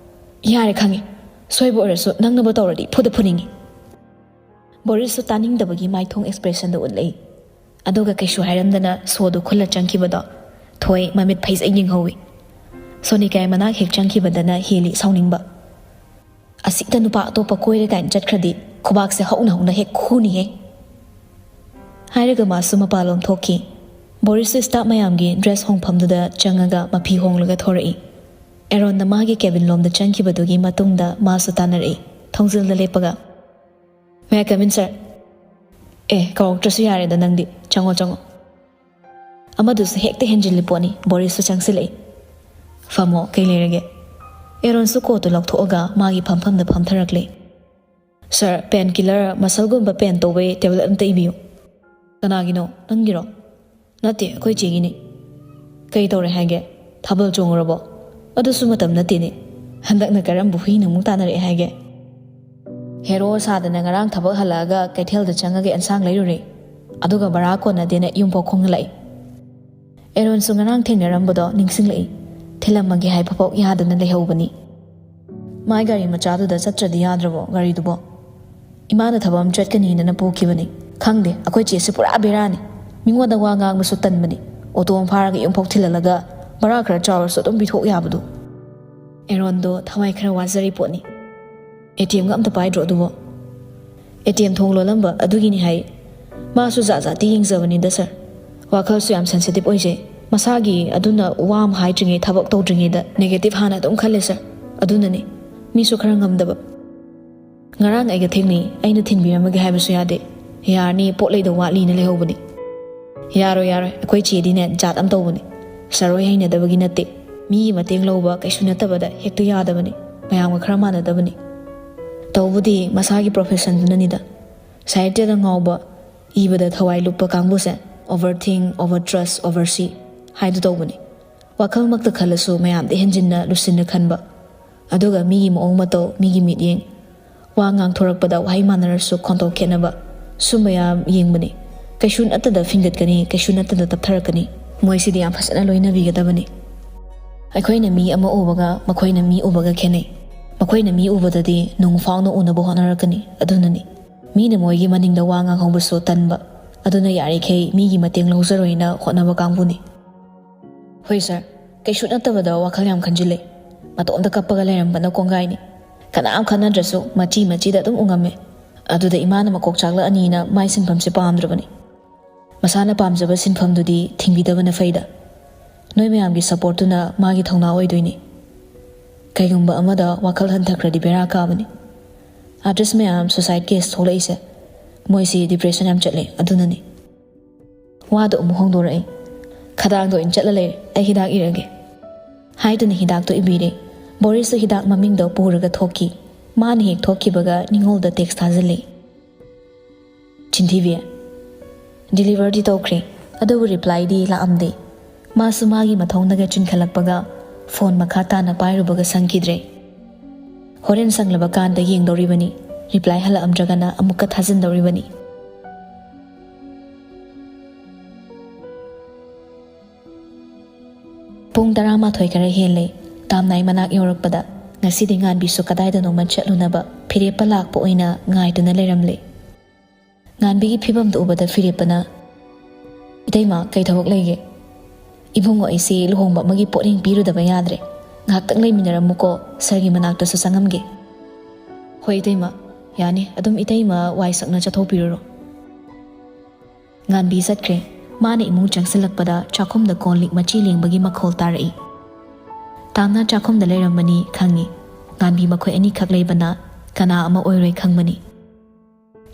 "ꯌꯥꯔꯦ, ꯈꯪꯉꯦ꯫ ꯁꯣꯏꯕ ꯑꯣꯏꯔꯁꯨ ꯅꯪꯅꯕꯨ ꯇꯧꯔꯗꯤ ꯐꯨꯗ ꯐꯨꯅꯤꯡꯉꯤ꯫" ꯕꯣꯔꯤꯁꯁꯨ ꯇꯥꯅꯤꯡꯗꯕꯒꯤ ꯃꯥꯏꯊꯣꯡ ꯑꯦꯛꯁꯄ꯭ꯔꯦꯁꯟꯗꯨ ꯎꯠꯂꯛꯏ꯫ ꯑꯗꯨꯒ ꯀꯩꯁꯨ ꯍꯥꯏꯔꯝꯗꯅ ꯁꯣꯗꯨ ꯈꯨꯜꯂ ꯆꯪꯈꯤꯕꯗꯣ ꯊꯣꯏ ꯃꯃꯤꯠ ꯐꯩꯖꯩ ꯌꯦꯡꯍꯧꯏ꯫ ꯁꯣꯅꯤꯀꯥꯏ ꯃꯅꯥꯛ ꯍꯦꯛ ꯆꯪꯈꯤꯕꯗꯅ ꯍꯦꯜꯂꯤ ꯁꯥꯎꯅꯤꯡꯕ꯫ "ꯑꯁꯤꯗ ꯅꯨꯄꯥ ꯑꯇꯣꯞꯄ ꯀꯣꯏꯔꯦ ꯀꯥꯏꯅ ꯆꯠꯈ꯭ꯔꯗꯤ ꯈꯨꯕꯥꯛꯁꯦ ꯍꯧꯅ ꯍꯧꯅ ꯍꯦꯛ ꯈꯨꯅꯤꯍꯦ꯫" ꯍꯥꯏꯔꯒ ꯃꯥꯁꯨ ꯃꯄꯥꯟꯂꯣꯝ ꯊꯣꯛꯈꯤ꯫ ꯕꯣꯔꯤꯁꯁꯨ ꯁ꯭ꯇꯥꯐ ꯃꯌꯥꯝꯒꯤ ꯗ꯭ꯔꯦꯁ ꯍꯣꯡꯐꯝꯗꯨꯗ ꯆꯪꯉꯒ ꯃꯐꯤ ꯍꯣꯡꯂꯒ ꯊꯣꯔꯛꯏ꯫ ꯑꯦꯔꯣꯟꯅ ꯃꯥꯒꯤ ꯀꯦꯕꯤꯟ ꯂꯣꯝꯗ ꯆꯪꯈꯤꯕꯗꯨꯒꯤ ꯃꯇꯨꯡꯗ ꯃꯥꯁꯨ ꯇꯥꯟꯅꯔꯛꯏ, ꯊꯣꯡꯖꯤꯜꯗ ꯂꯦꯞꯄꯒ꯫ "May I come in, sir?" "ꯑꯦ, ꯀꯧꯔꯛꯇ꯭ꯔꯁꯨ ꯌꯥꯔꯦꯗ ꯅꯪꯗꯤ꯫ ꯆꯪꯉꯣ, ꯆꯪꯉꯣ꯫" ꯑꯃꯗꯨꯁꯨ ꯍꯦꯛꯇ ꯍꯦꯟꯖꯤꯜꯂꯤ ꯄꯣꯠꯅꯤ, ꯕꯣꯔꯤꯁꯁꯨ ꯆꯪꯁꯤꯜꯂꯛꯏ꯫ "ꯐꯝꯃꯣ, ꯀꯩ ꯂꯩꯔꯒꯦ?" ꯑꯦꯔꯣꯟꯁꯨ ꯀꯣꯠꯇꯨ ꯂꯧꯊꯣꯛꯑꯒ ꯃꯥꯒꯤ ꯐꯝꯐꯝꯗ ꯐꯝꯊꯔꯛꯂꯦ꯫ "Sir, pain killer, muscleꯒꯨꯝꯕ pain ꯇꯧꯕꯩ tablet ꯑꯝꯇ ꯏꯕꯤꯌꯨ꯫" "ꯀꯅꯥꯒꯤꯅꯣ? ꯅꯪꯒꯤꯔꯣ?" "ꯅꯠꯇꯦ, ꯑꯩꯈꯣꯏ ꯆꯦꯒꯤꯅꯤ꯫" "ꯀꯩ ꯇꯧꯔꯦ ꯍꯥꯏꯒꯦ? ꯊꯥꯕꯜ ꯆꯣꯡꯉꯨꯔꯕꯣ? ꯑꯗꯨꯁꯨ ꯃꯇꯝ ꯅꯠꯇꯦꯅꯦ꯫ ꯍꯟꯗꯛꯅ ꯀꯔꯝꯕ ꯍꯨꯏꯅ ꯑꯃꯨꯛ ꯇꯥꯟꯅꯔꯛꯑꯦ ꯍꯥꯏꯒꯦ?" "Hero ꯁꯥꯗꯅ ꯉꯔꯥꯡ ꯊꯕꯛ ꯍꯜꯂꯛꯑꯒ ꯀꯩꯊꯦꯜꯗ ꯆꯪꯉꯒ ꯑꯦꯟꯁꯥꯡ ꯂꯩꯔꯨꯔꯦ꯫ ꯑꯗꯨꯒ ꯚꯔꯥ ꯀꯣꯟꯅꯗꯦꯅ ꯌꯨꯝꯐꯥꯎ ꯈꯣꯡꯍꯜꯂꯛꯏ꯫" ꯑꯦꯔꯣꯟꯁꯨ ꯉꯔꯥꯡ ꯊꯦꯡꯅꯔꯝꯕꯗꯣ ꯅꯤꯡꯁꯤꯡꯂꯛꯏ꯫ ꯊꯤꯜꯂꯝꯃꯒꯦ ꯍꯥꯏꯕꯐꯥꯎ ꯌꯥꯗꯅ ꯂꯩꯍꯧꯕꯅꯤ꯫ "ꯃꯥꯏ ꯒꯥꯔꯤ ꯃꯆꯥꯗꯨꯗ ꯆꯠꯇ꯭ꯔꯗꯤ ꯌꯥꯗ꯭ꯔꯕꯣ, ꯒꯥꯔꯤꯗꯨꯕꯣ?" "ꯏꯃꯥꯅ ꯊꯕꯛ ꯑꯃ ꯆꯠꯀꯅꯤꯅ ꯄꯨꯈꯤꯕꯅꯤ꯫ ꯈꯪꯗꯦ, ꯑꯩꯈꯣꯏ ꯆꯦꯁꯦ ꯄꯨꯔꯥ ꯕꯦꯔꯥꯅꯤ꯫ ꯃꯤꯉꯣꯟꯗ ꯋꯥ ꯉꯥꯡꯕꯁꯨ ꯇꯟꯕꯅꯤ꯫ ꯑꯣꯇꯣ ꯑꯃ ꯐꯥꯔꯒ ꯌꯨꯝꯐꯥꯎ ꯊꯤꯜꯍꯜꯂꯒ ꯚꯔꯥ ꯈꯔ ꯆꯥꯎꯔꯁꯨ ꯑꯗꯨꯝ ꯄꯤꯊꯣꯛ ꯌꯥꯕꯗꯨ꯫" ꯑꯦꯔꯣꯟꯗꯣ ꯊꯋꯥꯏ ꯈꯔ ꯋꯥꯖꯔꯤ ꯄꯣꯠꯅꯤ꯫ "ATMꯒ ꯑꯝꯇ ꯄꯥꯏꯗ꯭ꯔꯣ ꯑꯗꯨꯕꯣ?" "ATM ꯊꯣꯡ ꯂꯣꯜꯂꯝꯕ ꯑꯗꯨꯒꯤꯅꯤ ꯍꯥꯏ꯫ ꯃꯥꯁꯨ ꯖꯥꯠ ꯖꯥꯠꯇꯤ ꯌꯦꯡꯖꯕꯅꯤꯗ, sir꯫ ꯋꯥꯈꯜꯁꯨ ꯌꯥꯝ sensitive ꯑꯣꯏꯖꯩ꯫ ꯃꯁꯥꯒꯤ ꯑꯗꯨꯅ ꯋꯥ ꯑꯃ ꯍꯥꯏꯗ꯭ꯔꯤꯉꯩ, ꯊꯕꯛ ꯇꯧꯗ꯭ꯔꯤꯉꯩꯗ negative ꯍꯥꯟꯅ ꯑꯗꯨꯝ ꯈꯜꯂꯦ, sir꯫ ꯑꯗꯨꯅꯅꯤ꯫ ꯃꯤꯁꯨ ꯈꯔ ꯉꯝꯗꯕ꯫ ꯉꯔꯥꯡ ꯑꯩꯒ ꯊꯦꯡꯅꯩ, ꯑꯩꯅ ꯊꯤꯟꯕꯤꯔꯝꯃꯒꯦ ꯍꯥꯏꯕꯁꯨ ꯌꯥꯗꯦ꯫ ꯌꯥꯔꯅꯤ, ꯄꯣꯠ ꯂꯩꯗꯧ ꯋꯥꯠꯂꯤꯅ ꯂꯩꯍꯧꯕꯅꯤ꯫" "ꯌꯥꯔꯣꯏ, ꯌꯥꯔꯣꯏ, ꯑꯩꯈꯣꯏ ꯆꯦꯗꯤꯅꯦ ꯖꯥꯠ ꯑꯃ ꯇꯧꯕꯅꯤ꯫ Sir ꯍꯣꯏ ꯍꯩꯅꯗꯕꯒꯤ ꯅꯠꯇꯦ꯫ ꯃꯤꯒꯤ ꯃꯇꯦꯡ ꯂꯧꯕ ꯀꯩꯁꯨ ꯅꯠꯇꯕꯗ ꯍꯦꯛꯇ ꯌꯥꯗꯕꯅꯤ꯫ ꯃꯌꯥꯝꯒ ꯈꯔ ꯃꯥꯟꯅꯗꯕꯅꯤ꯫ ꯇꯧꯕꯗꯤ ꯃꯁꯥꯒꯤ professionꯗꯨꯅꯅꯤꯗ꯫ Scientistꯇ ꯉꯥꯎꯕ, ꯏꯕꯗ ꯊꯋꯥꯏ ꯂꯨꯞꯄ ꯀꯥꯡꯕꯨꯁꯦ overthink, overtrust, oversee ꯍꯥꯏꯗꯨ ꯇꯧꯕꯅꯤ꯫ ꯋꯥꯈꯜꯃꯛꯇ ꯈꯜꯂꯁꯨ ꯃꯌꯥꯝꯗ ꯍꯦꯟꯖꯤꯟꯅ ꯂꯨꯁꯤꯟꯅ ꯈꯟꯕ꯫ ꯑꯗꯨꯒ ꯃꯤꯒꯤ ꯃꯑꯣꯡ ꯃꯇꯧ, ꯃꯤꯒꯤ ꯃꯤꯠꯌꯦꯡ, ꯋꯥ ꯉꯥꯡꯊꯣꯔꯛꯄꯗ ꯋꯥꯍꯩ ꯃꯥꯟꯅꯔꯁꯨ ꯈꯣꯟꯊꯣꯛ ꯈꯦꯠꯅꯕ, ꯁꯨꯝꯕ ꯌꯥꯝ ꯌꯦꯡꯕꯅꯤ꯫ ꯀꯩꯁꯨ ꯅꯠꯇꯗ ꯐꯤꯡꯒꯠꯀꯅꯤ, ꯀꯩꯁꯨ ꯅꯠꯇꯗ ꯇꯞꯊꯔꯛꯀꯅꯤ꯫ ꯃꯣꯏꯁꯤꯗꯤ ꯌꯥꯝ ꯐꯖꯅ ꯂꯣꯏꯅꯕꯤꯒꯗꯕꯅꯤ꯫ ꯑꯩꯈꯣꯏꯅ ꯃꯤ ꯑꯃ ꯎꯕꯒ ꯃꯈꯣꯏꯅ ꯃꯤ ꯎꯕꯒ ꯈꯦꯠꯅꯩ꯫ ꯃꯈꯣꯏꯅ ꯃꯤ ꯎꯕꯗꯗꯤ ꯅꯨꯡ ꯐꯥꯎꯅ ꯎꯅꯕ ꯍꯣꯠꯅꯔꯛꯀꯅꯤ꯫ ꯑꯗꯨꯅꯅꯤ ꯃꯤꯅ ꯃꯣꯏꯒꯤ ꯃꯅꯤꯡꯗ ꯋꯥ ꯉꯥꯡꯍꯧꯕꯁꯨ ꯇꯟꯕ꯫ ꯑꯗꯨꯅ ꯌꯥꯔꯤꯈꯩ ꯃꯤꯒꯤ ꯃꯇꯦꯡ ꯂꯧꯖꯔꯣꯏꯅ ꯍꯣꯠꯅꯕ ꯀꯥꯡꯕꯨꯅꯤ꯫ ꯍꯣꯏ ꯁꯥꯔ, ꯀꯩꯁꯨ ꯅꯠꯇꯕꯗ ꯋꯥꯈꯜ ꯌꯥꯝ ꯈꯟꯖꯤꯜꯂꯦ꯫ ꯃꯇꯣꯝꯇ ꯀꯞꯄꯒ ꯂꯩꯔꯝꯕꯅ ꯀꯣꯡꯒꯥꯏꯅꯤ꯫ ꯀꯅꯥꯝ ꯈꯟꯅꯗ꯭ꯔꯁꯨ ꯃꯆꯤ ꯃꯆꯤꯗ ꯑꯗꯨꯝ ꯎꯉꯝꯃꯦ꯫ ꯑꯗꯨꯗ ꯏꯃꯥꯅ ꯃꯀꯣꯛ ꯆꯥꯛꯂꯛꯑꯅꯤꯅ ꯃꯥꯏ ꯁꯤꯟꯐꯝꯁꯦ ꯄꯥꯝꯗ꯭ꯔꯕꯅꯤ꯫ ꯃꯁꯥꯅ ꯄꯥꯝꯖꯕ ꯁꯤꯟꯐꯝꯗꯨꯗꯤ ꯊꯤꯡꯕꯤꯗꯕꯅ ꯐꯩꯗ꯫ ꯅꯣꯏ ꯃꯌꯥꯝꯒꯤ ꯁꯄꯣꯔꯠꯇꯨꯅ ꯃꯥꯒꯤ ꯊꯧꯅꯥ ꯑꯣꯏꯗꯣꯏꯅꯤ꯫ ꯀꯩꯒꯨꯝꯕ ꯑꯃꯗ ꯋꯥꯈꯜ ꯍꯟꯊꯈ꯭ꯔꯗꯤ ꯕꯦꯔꯥ ꯀꯥꯕꯅꯤ꯫ ꯑꯥꯔꯇꯤꯁ ꯃꯌꯥꯝ ꯁꯨꯁꯥꯏꯠ ꯀꯦꯁ ꯊꯣꯛꯂꯛꯏꯁꯦ ꯃꯣꯏꯁꯤ ꯗꯤꯄ꯭ꯔꯦꯁꯟ ꯌꯥꯝ ꯆꯠꯂꯦ, ꯑꯗꯨꯅꯅꯤ꯫ ꯋꯥꯗꯣ ꯑꯃꯨꯛ ꯍꯣꯡꯗꯣꯔꯛꯏ꯫ ꯈꯗꯥꯡꯗ ꯑꯣꯏꯅ ꯆꯠꯂ ꯂꯩꯔꯦ, ꯑꯩ ꯍꯤꯗꯥꯛ ꯏꯔꯒꯦ꯫ ꯍꯥꯏꯗꯨꯅ ꯍꯤꯗꯥꯛꯇꯣ ꯏꯕꯤꯔꯦ꯫ ꯕꯣꯔꯤꯁꯁꯨ ꯍꯤꯗꯥꯛ ꯃꯃꯤꯡꯗꯣ ꯄꯨꯔꯒ ꯊꯣꯛꯈꯤ꯫ ꯃꯥꯅ ꯍꯦꯛ ꯊꯣꯛꯈꯤꯕꯒ ꯅꯤꯉꯣꯜꯗ ꯇꯦꯛꯁ ꯊꯥꯖꯤꯜꯂꯤ꯫ ꯆꯤꯟꯊꯤꯕꯤ, ꯗꯤꯂꯤꯚꯔꯗꯤ ꯇꯧꯈ꯭ꯔꯦ, ꯑꯗꯨꯕꯨ ꯔꯤꯄ꯭ꯂꯥꯏꯗꯤ ꯂꯥꯛꯑꯝꯗꯦ꯫ ꯃꯥꯁꯨ ꯃꯥꯒꯤ ꯃꯊꯧꯅꯒ ꯆꯤꯟꯈꯠꯂꯛꯄꯒ ꯐꯣꯟ ꯃꯈꯥ ꯇꯥꯅ ꯄꯥꯏꯔꯨꯕꯒ ꯁꯪꯈꯤꯗ꯭ꯔꯦ꯫ ꯍꯣꯔꯦꯟ ꯁꯪꯂꯕ ꯀꯥꯟꯗ ꯌꯦꯡꯗꯧꯔꯤꯕꯅꯤ, ꯔꯤꯄ꯭ꯂꯥꯏ ꯍꯜꯂꯛꯑꯝꯗ꯭ꯔꯒꯅ ꯑꯃꯨꯛꯀ ꯊꯥꯖꯤꯟꯗꯧꯔꯤꯕꯅꯤ꯫ ꯄꯨꯡ ꯇꯔꯥꯃꯥꯊꯣꯏ ꯈꯔ ꯍꯦꯜꯂꯦ꯫ ꯇꯥꯝꯅꯥꯏ ꯃꯅꯥꯛ ꯌꯧꯔꯛꯄꯗ ꯉꯁꯤꯗꯤ ꯉꯥꯟꯕꯤꯁꯨ ꯀꯗꯥꯏꯗꯅꯣꯃ ꯆꯠꯂꯨꯅꯕ ꯐꯤꯔꯦꯞꯄ ꯂꯥꯛꯄ ꯑꯣꯏꯅ ꯉꯥꯏꯗꯨꯅ ꯂꯩꯔꯝꯂꯦ꯫ ꯉꯥꯟꯕꯤꯒꯤ ꯐꯤꯕꯝꯗꯨ ꯎꯕꯗ ꯐꯤꯔꯦꯞꯄꯅ, "ꯏꯇꯩꯃ, ꯀꯩ ꯊꯕꯛ ꯂꯩꯒꯦ?" "ꯏꯕꯨꯡꯉꯣ, ꯑꯩꯁꯦ ꯂꯨꯍꯣꯡꯕ ꯑꯃꯒꯤ ꯄꯣꯠꯌꯦꯡ ꯄꯤꯔꯨꯗꯕ ꯌꯥꯗ꯭ꯔꯦ꯫ ꯉꯥꯏꯍꯥꯛꯇꯪ ꯂꯩꯃꯤꯟꯅꯔꯝꯃꯨꯀꯣ, ꯁꯥꯔꯒꯤ ꯃꯅꯥꯛꯇꯁꯨ ꯆꯪꯉꯝꯒꯦ꯫" "ꯍꯣꯏ ꯏꯇꯩꯃ, ꯌꯥꯅꯤ꯫ ꯑꯗꯨꯝ ꯏꯇꯩꯃ ꯋꯥꯏ ꯁꯪꯅ ꯆꯠꯊꯣꯛꯄꯤꯔꯨꯔꯣ꯫" ꯉꯥꯟꯕꯤ ꯆꯠꯈ꯭ꯔꯦ꯫ ꯃꯥꯅ ꯏꯃꯨꯡ ꯆꯪꯁꯤꯜꯂꯛꯄꯗ ꯆꯥꯛꯈꯨꯝꯗ ꯀꯣꯟ ꯂꯤꯛ ꯃꯆꯤ ꯂꯦꯡꯕꯒꯤ ꯃꯈꯣꯜ ꯇꯥꯔꯛꯏ꯫ ꯇꯥꯝꯅ ꯆꯥꯛꯈꯨꯝꯗ ꯂꯩꯔꯝꯃꯅꯤ ꯈꯪꯉꯤ꯫ ꯉꯥꯟꯕꯤ ꯃꯈꯣꯏ ꯑꯅꯤꯈꯛ ꯂꯩꯕꯅ ꯀꯅꯥ ꯑꯃ ꯑꯣꯏꯔꯣꯏ ꯈꯪꯕꯅꯤ꯫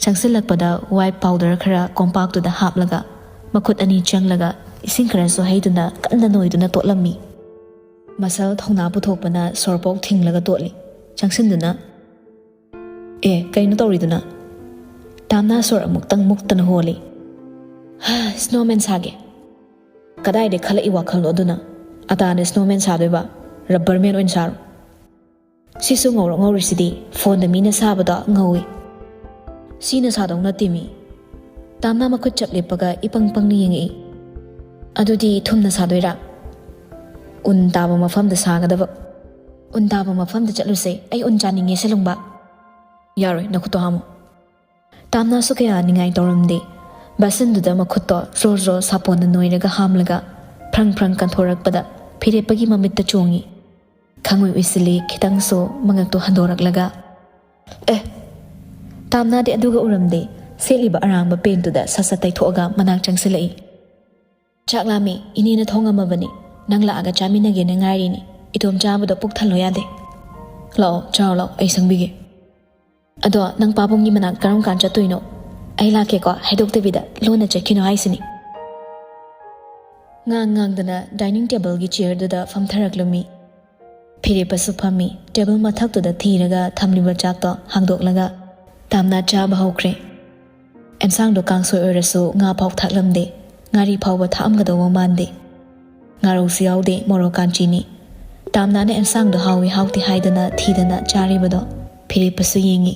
ꯆꯪꯁꯤꯜꯂꯛꯄꯗ ꯋꯥꯏꯞ ꯄꯥꯎꯗꯔ ꯈꯔ ꯀꯣꯝꯄꯥꯛꯇꯨꯗ ꯍꯥꯞꯂꯒ ꯃꯈꯨꯠ ꯑꯅꯤ ꯆꯪꯂꯒ ꯏꯁꯤꯡ ꯈꯔꯁꯨ ꯍꯩꯗꯨꯅ ꯀꯟꯅ ꯅꯣꯏꯗꯨꯅ ꯇꯣꯠꯂꯝꯃꯤ꯫ ꯃꯁꯜ ꯊꯧꯅꯥ ꯄꯨꯊꯣꯛꯄꯅ ꯁꯣꯔꯄꯣꯛ ꯊꯤꯡꯂꯒ ꯇꯣꯠꯂꯤ꯫ ꯆꯪꯁꯤꯟꯗꯨꯅ, "ꯑꯦ, ꯀꯩꯅꯣ ꯇꯧꯔꯤꯗꯨꯅ?" ꯇꯥꯝꯅꯥ ꯁꯣꯔ ꯑꯃꯨꯛꯇꯪ ꯃꯨꯛꯇꯅ ꯍꯣꯜꯂꯤ꯫ "ꯍꯥ, ꯁ꯭ꯅꯣꯃꯦꯟ ꯁꯥꯒꯦ꯫" "ꯀꯗꯥꯏꯗꯩ ꯈꯜꯂꯛꯏ ꯋꯥꯈꯜꯅꯣ ꯑꯗꯨꯅ? ꯑꯇꯥꯅ ꯁ꯭ꯅꯣꯃꯦꯟ ꯁꯥꯗꯣꯏꯕ? ꯔꯕꯔ ꯃꯦꯟ ꯑꯣꯏꯅ ꯁꯥꯔꯣ꯫" "ꯁꯤꯁꯨ ꯉꯧꯔꯣꯛ ꯉꯧꯔꯤꯁꯤꯗꯤ, ꯐꯣꯟꯗ ꯃꯤꯅ ꯁꯥꯕꯗꯣ ꯉꯧꯏ꯫" "ꯁꯤꯅ ꯁꯥꯗꯧ ꯅꯠꯇꯦ ꯃꯤ꯫" ꯇꯥꯝꯅꯥ ꯃꯈꯨꯠ ꯆꯞ ꯂꯦꯞꯄꯒ ꯏꯄꯪ ꯄꯪꯅ ꯌꯦꯡꯉꯛꯏ꯫ "ꯑꯗꯨꯗꯤ ꯊꯨꯝꯅ ꯁꯥꯗꯣꯏꯔꯥ?" "ꯎꯟ ꯇꯥꯕ ꯃꯐꯝꯗ ꯁꯥꯒꯗꯕ꯫" "ꯎꯟ ꯇꯥꯕ ꯃꯐꯝꯗ ꯆꯠꯂꯨꯁꯦ, ꯑꯩ ꯎꯟ ꯆꯥꯅꯤꯡꯉꯦ ꯁꯦꯂꯨꯡꯕ꯫" "ꯌꯥꯔꯣꯏ, ꯅꯈꯨꯠꯇꯣ ꯍꯥꯝꯃꯨ꯫" ꯇꯥꯝꯅꯥꯁꯨ ꯀꯌꯥ ꯅꯤꯡꯉꯥꯏ ꯇꯧꯔꯝꯗꯦ꯫ ꯕꯥꯁꯟꯗꯨꯗ ꯃꯈꯨꯠꯇꯣ ꯖ꯭ꯔꯣ ꯖ꯭ꯔꯣ ꯁꯥꯄꯣꯟꯅ ꯅꯣꯏꯔꯒ ꯍꯥꯝꯂꯒ ꯐ꯭ꯔꯪ ꯐ꯭ꯔꯪ ꯀꯟꯊꯣꯔꯛꯄꯗ ꯐꯤꯔꯦꯞꯄꯒꯤ ꯃꯃꯤꯠꯇ ꯆꯣꯡꯉꯤ꯫ ꯈꯪꯑꯣꯏ ꯑꯣꯏꯁꯤꯜꯂꯤ, ꯈꯤꯇꯪꯁꯨ ꯃꯉꯛꯇꯣ ꯍꯟꯗꯣꯔꯛꯂꯒ꯫ "ꯑꯦ!" ꯇꯥꯝꯅꯥꯗꯤ ꯑꯗꯨꯒ ꯎꯔꯝꯗꯦ꯫ ꯁꯦꯠꯂꯤꯕ ꯑꯔꯥꯡꯕ ꯄꯦꯟꯠꯇꯨꯗ ꯁꯠ ꯁꯠ ꯇꯩꯊꯣꯛꯑꯒ ꯃꯅꯥꯛ ꯆꯪꯁꯤꯜꯂꯛꯏ꯫ "ꯆꯥꯛ ꯂꯥꯝꯃꯤ, ꯏꯅꯦꯅ ꯊꯣꯡꯉꯝꯃꯕꯅꯤ꯫ ꯅꯪ ꯂꯥꯛꯑꯒ ꯆꯥꯃꯤꯟꯅꯒꯦꯅ ꯉꯥꯏꯔꯤꯅꯤ꯫ ꯏꯇꯣꯝ ꯆꯥꯕꯗꯣ ꯄꯨꯛ ꯊꯜꯂꯣ ꯌꯥꯗꯦ꯫ ꯂꯥꯛꯑꯣ, ꯆꯥꯔꯣ ꯂꯥꯛꯑꯣ, ꯑꯩ ꯁꯪꯕꯤꯒꯦ꯫ ꯑꯗꯣ ꯅꯪ ꯄꯥꯕꯨꯡꯒꯤ ꯃꯅꯥꯛ ꯀꯔꯝ ꯀꯥꯟ ꯆꯠꯇꯣꯏꯅꯣ? ꯑꯩ ꯂꯥꯛꯀꯦꯀꯣ, ꯍꯥꯏꯗꯣꯛꯇꯕꯤꯗ ꯂꯣꯟꯅ ꯆꯠꯈꯤꯅꯣ ꯍꯥꯏꯁꯤꯅꯤ꯫" ꯉꯥꯡ ꯉꯥꯡꯗꯅ ꯗꯥꯏꯅꯤꯡ ꯇꯦꯕꯜꯒꯤ ꯆꯤꯌꯔꯗꯨꯗ ꯐꯝꯊꯔꯛꯂꯝꯃꯤ꯫ ꯐꯤꯔꯦꯞꯄꯁꯨ ꯐꯝꯃꯤ꯫ ꯇꯦꯕꯜ ꯃꯊꯛꯇꯨꯗ ꯊꯤꯔꯒ ꯊꯝꯂꯤꯕ ꯆꯥꯛꯇꯣ ꯍꯥꯡꯗꯣꯛꯂꯒ ꯇꯥꯝꯅꯥ ꯆꯥꯕ ꯍꯧꯈ꯭ꯔꯦ꯫ ꯑꯦꯟꯁꯥꯡꯗꯣ ꯀꯥꯡꯁꯣꯏ ꯑꯣꯏꯔꯁꯨ ꯉꯥ ꯐꯥꯎ ꯊꯥꯛꯂꯝꯗꯦ꯫ ꯉꯥꯔꯤ ꯐꯥꯎꯕ ꯊꯥꯛꯑꯝꯒꯗꯧꯕ ꯃꯥꯟꯗꯦ꯫ ꯉꯥꯔꯧꯁꯨ ꯌꯥꯎꯗꯦ, ꯃꯣꯔꯣꯛ ꯀꯥꯟꯆꯤꯅꯤ꯫ ꯇꯥꯝꯅꯥꯅ ꯑꯦꯟꯁꯥꯡꯗꯣ ꯍꯥꯎꯏ ꯍꯥꯎꯇꯦ ꯍꯥꯏꯗꯅ ꯊꯤꯗꯅ ꯆꯥꯔꯤꯕꯗꯣ ꯐꯤꯔꯦꯞꯄꯁꯨ ꯌꯦꯡꯉꯤ꯫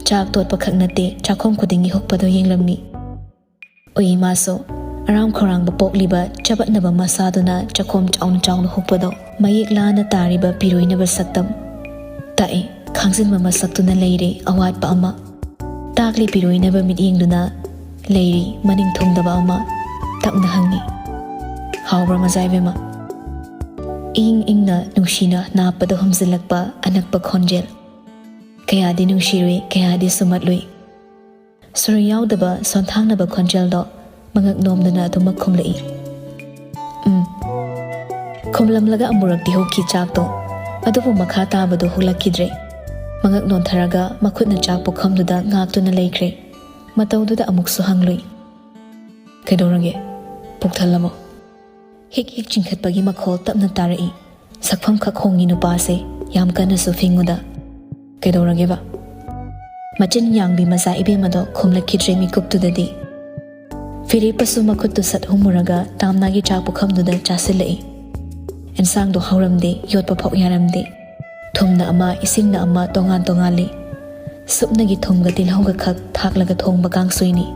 ꯆꯥꯛ ꯇꯣꯠꯄ ꯈꯛ ꯅꯠꯇꯦ, ꯆꯥꯛꯈꯣꯝ ꯈꯨꯗꯤꯡꯒꯤ ꯍꯨꯛꯄꯗꯣ ꯌꯦꯡꯂꯝꯃꯤ꯫ ꯎꯏ ꯃꯥꯁꯨ꯫ ꯑꯔꯥꯝ ꯈꯧꯔꯥꯡꯕ ꯄꯣꯛꯂꯤꯕ ꯆꯕꯠꯅꯕ ꯃꯁꯥꯗꯨꯅ ꯆꯥꯛꯈꯣꯝ ꯆꯥꯎꯅ ꯆꯥꯎꯅ ꯍꯨꯛꯄꯗꯣ ꯃꯌꯦꯛ ꯂꯥꯅ ꯇꯥꯔꯤꯕ ꯄꯤꯔꯣꯏꯅꯕ ꯁꯛꯇꯝ ꯇꯥꯛꯏ꯫ ꯈꯥꯡꯖꯤꯟꯕ ꯃꯁꯛꯇꯨꯅ ꯂꯩꯔꯦ ꯑꯋꯥꯠꯄ ꯑꯃ꯫ ꯇꯥꯛꯂꯤ ꯄꯤꯔꯣꯏꯅꯕ ꯃꯤꯠꯌꯦꯡꯗꯨꯅ ꯂꯩꯔꯤ ꯃꯅꯤꯡ ꯊꯨꯡꯗꯕ ꯑꯃ꯫ ꯇꯞꯅ ꯍꯪꯉꯤ, "ꯍꯥꯎꯕ꯭ꯔꯥ ꯃꯖꯥ ꯏꯕꯦꯝꯃ?" ꯏꯪ ꯏꯪꯅ ꯅꯨꯡꯁꯤꯅ ꯅꯥꯞꯄꯗ ꯍꯨꯝꯖꯤꯜꯂꯛꯄ ꯑꯅꯛꯄ ꯈꯣꯟꯖꯦꯜ꯫ ꯀꯌꯥꯗꯤ ꯅꯨꯡꯁꯤꯔꯨꯏ, ꯀꯌꯥꯗꯤ ꯁꯨꯝꯍꯠꯂꯨꯏ꯫ ꯁꯨꯔ ꯌꯥꯎꯗꯕ ꯁꯣꯟꯊꯥꯡꯅꯕ ꯈꯣꯟꯖꯦꯜꯗꯣ ꯃꯉꯛ ꯅꯣꯝꯗꯅ ꯑꯗꯨꯃꯛ ꯈꯨꯝꯂꯛꯏ꯫ "ꯎꯝ꯫" ꯈꯨꯝꯂꯝꯂꯒ ꯑꯃꯨꯔꯛꯇꯤ ꯍꯨꯛꯈꯤ ꯆꯥꯛꯇꯣ꯫ ꯑꯗꯨꯕꯨ ꯃꯈꯥ ꯇꯥꯕꯗꯨ ꯍꯨꯛꯂꯛꯈꯤꯗ꯭ꯔꯦ꯫ ꯃꯉꯛ ꯅꯣꯟꯊꯔꯒ ꯃꯈꯨꯠꯅ ꯆꯥꯛ ꯄꯨꯈꯝꯗꯨꯗ ꯉꯥꯛꯇꯨꯅ ꯂꯩꯈ꯭ꯔꯦ꯫ ꯃꯇꯧꯗꯨꯗ ꯑꯃꯨꯛꯁꯨ ꯍꯪꯂꯨꯏ, "ꯀꯩꯗꯧꯔꯒꯦ? ꯄꯨꯛ ꯊꯜꯂꯕꯣ?" ꯍꯤꯛ ꯍꯤꯛ ꯆꯤꯡꯈꯠꯄꯒꯤ ꯃꯈꯣꯜ ꯇꯞꯅ ꯇꯥꯔꯛꯏ꯫ ꯁꯛꯐꯝ ꯈꯛ ꯍꯣꯡꯉꯤ ꯅꯨꯄꯥꯁꯦ, ꯌꯥꯝ ꯀꯟꯅꯁꯨ ꯐꯤꯡꯉꯨꯗ꯫ "ꯀꯩꯗꯧꯔꯒꯦꯕ?" ꯃꯆꯤꯟ ꯌꯥꯡꯕꯤ ꯃꯆꯥ ꯏꯕꯦꯝꯃꯗꯣ ꯈꯨꯝꯂꯛꯈꯤꯗ꯭ꯔꯦ ꯃꯤꯀꯨꯞꯇꯨꯗꯗꯤ꯫ ꯐꯤꯔꯦꯞꯄꯁꯨ ꯃꯈꯨꯠꯇꯨ ꯁꯠ ꯍꯨꯝꯃꯨꯔꯒ ꯇꯥꯝꯅꯥꯒꯤ ꯆꯥꯛ ꯄꯨꯈꯝꯗꯨꯗ ꯆꯥꯁꯤꯜꯂꯛꯏ꯫ ꯑꯦꯟꯁꯥꯡꯗꯣ ꯍꯧꯔꯝꯗꯦ, ꯌꯣꯠꯄ ꯐꯥꯎ ꯌꯥꯔꯝꯗꯦ꯫ ꯊꯨꯝꯅ ꯑꯃ, ꯏꯁꯤꯡꯅ ꯑꯃ ꯇꯣꯉꯥꯟ ꯇꯣꯉꯥꯜꯂꯤ꯫ ꯁꯨꯞꯅꯒꯤ ꯊꯨꯝꯒ ꯇꯤꯜꯍꯧꯒ ꯈꯛ ꯊꯥꯛꯂꯒ ꯊꯣꯡꯕ ꯀꯥꯡꯁꯣꯏꯅꯤ꯫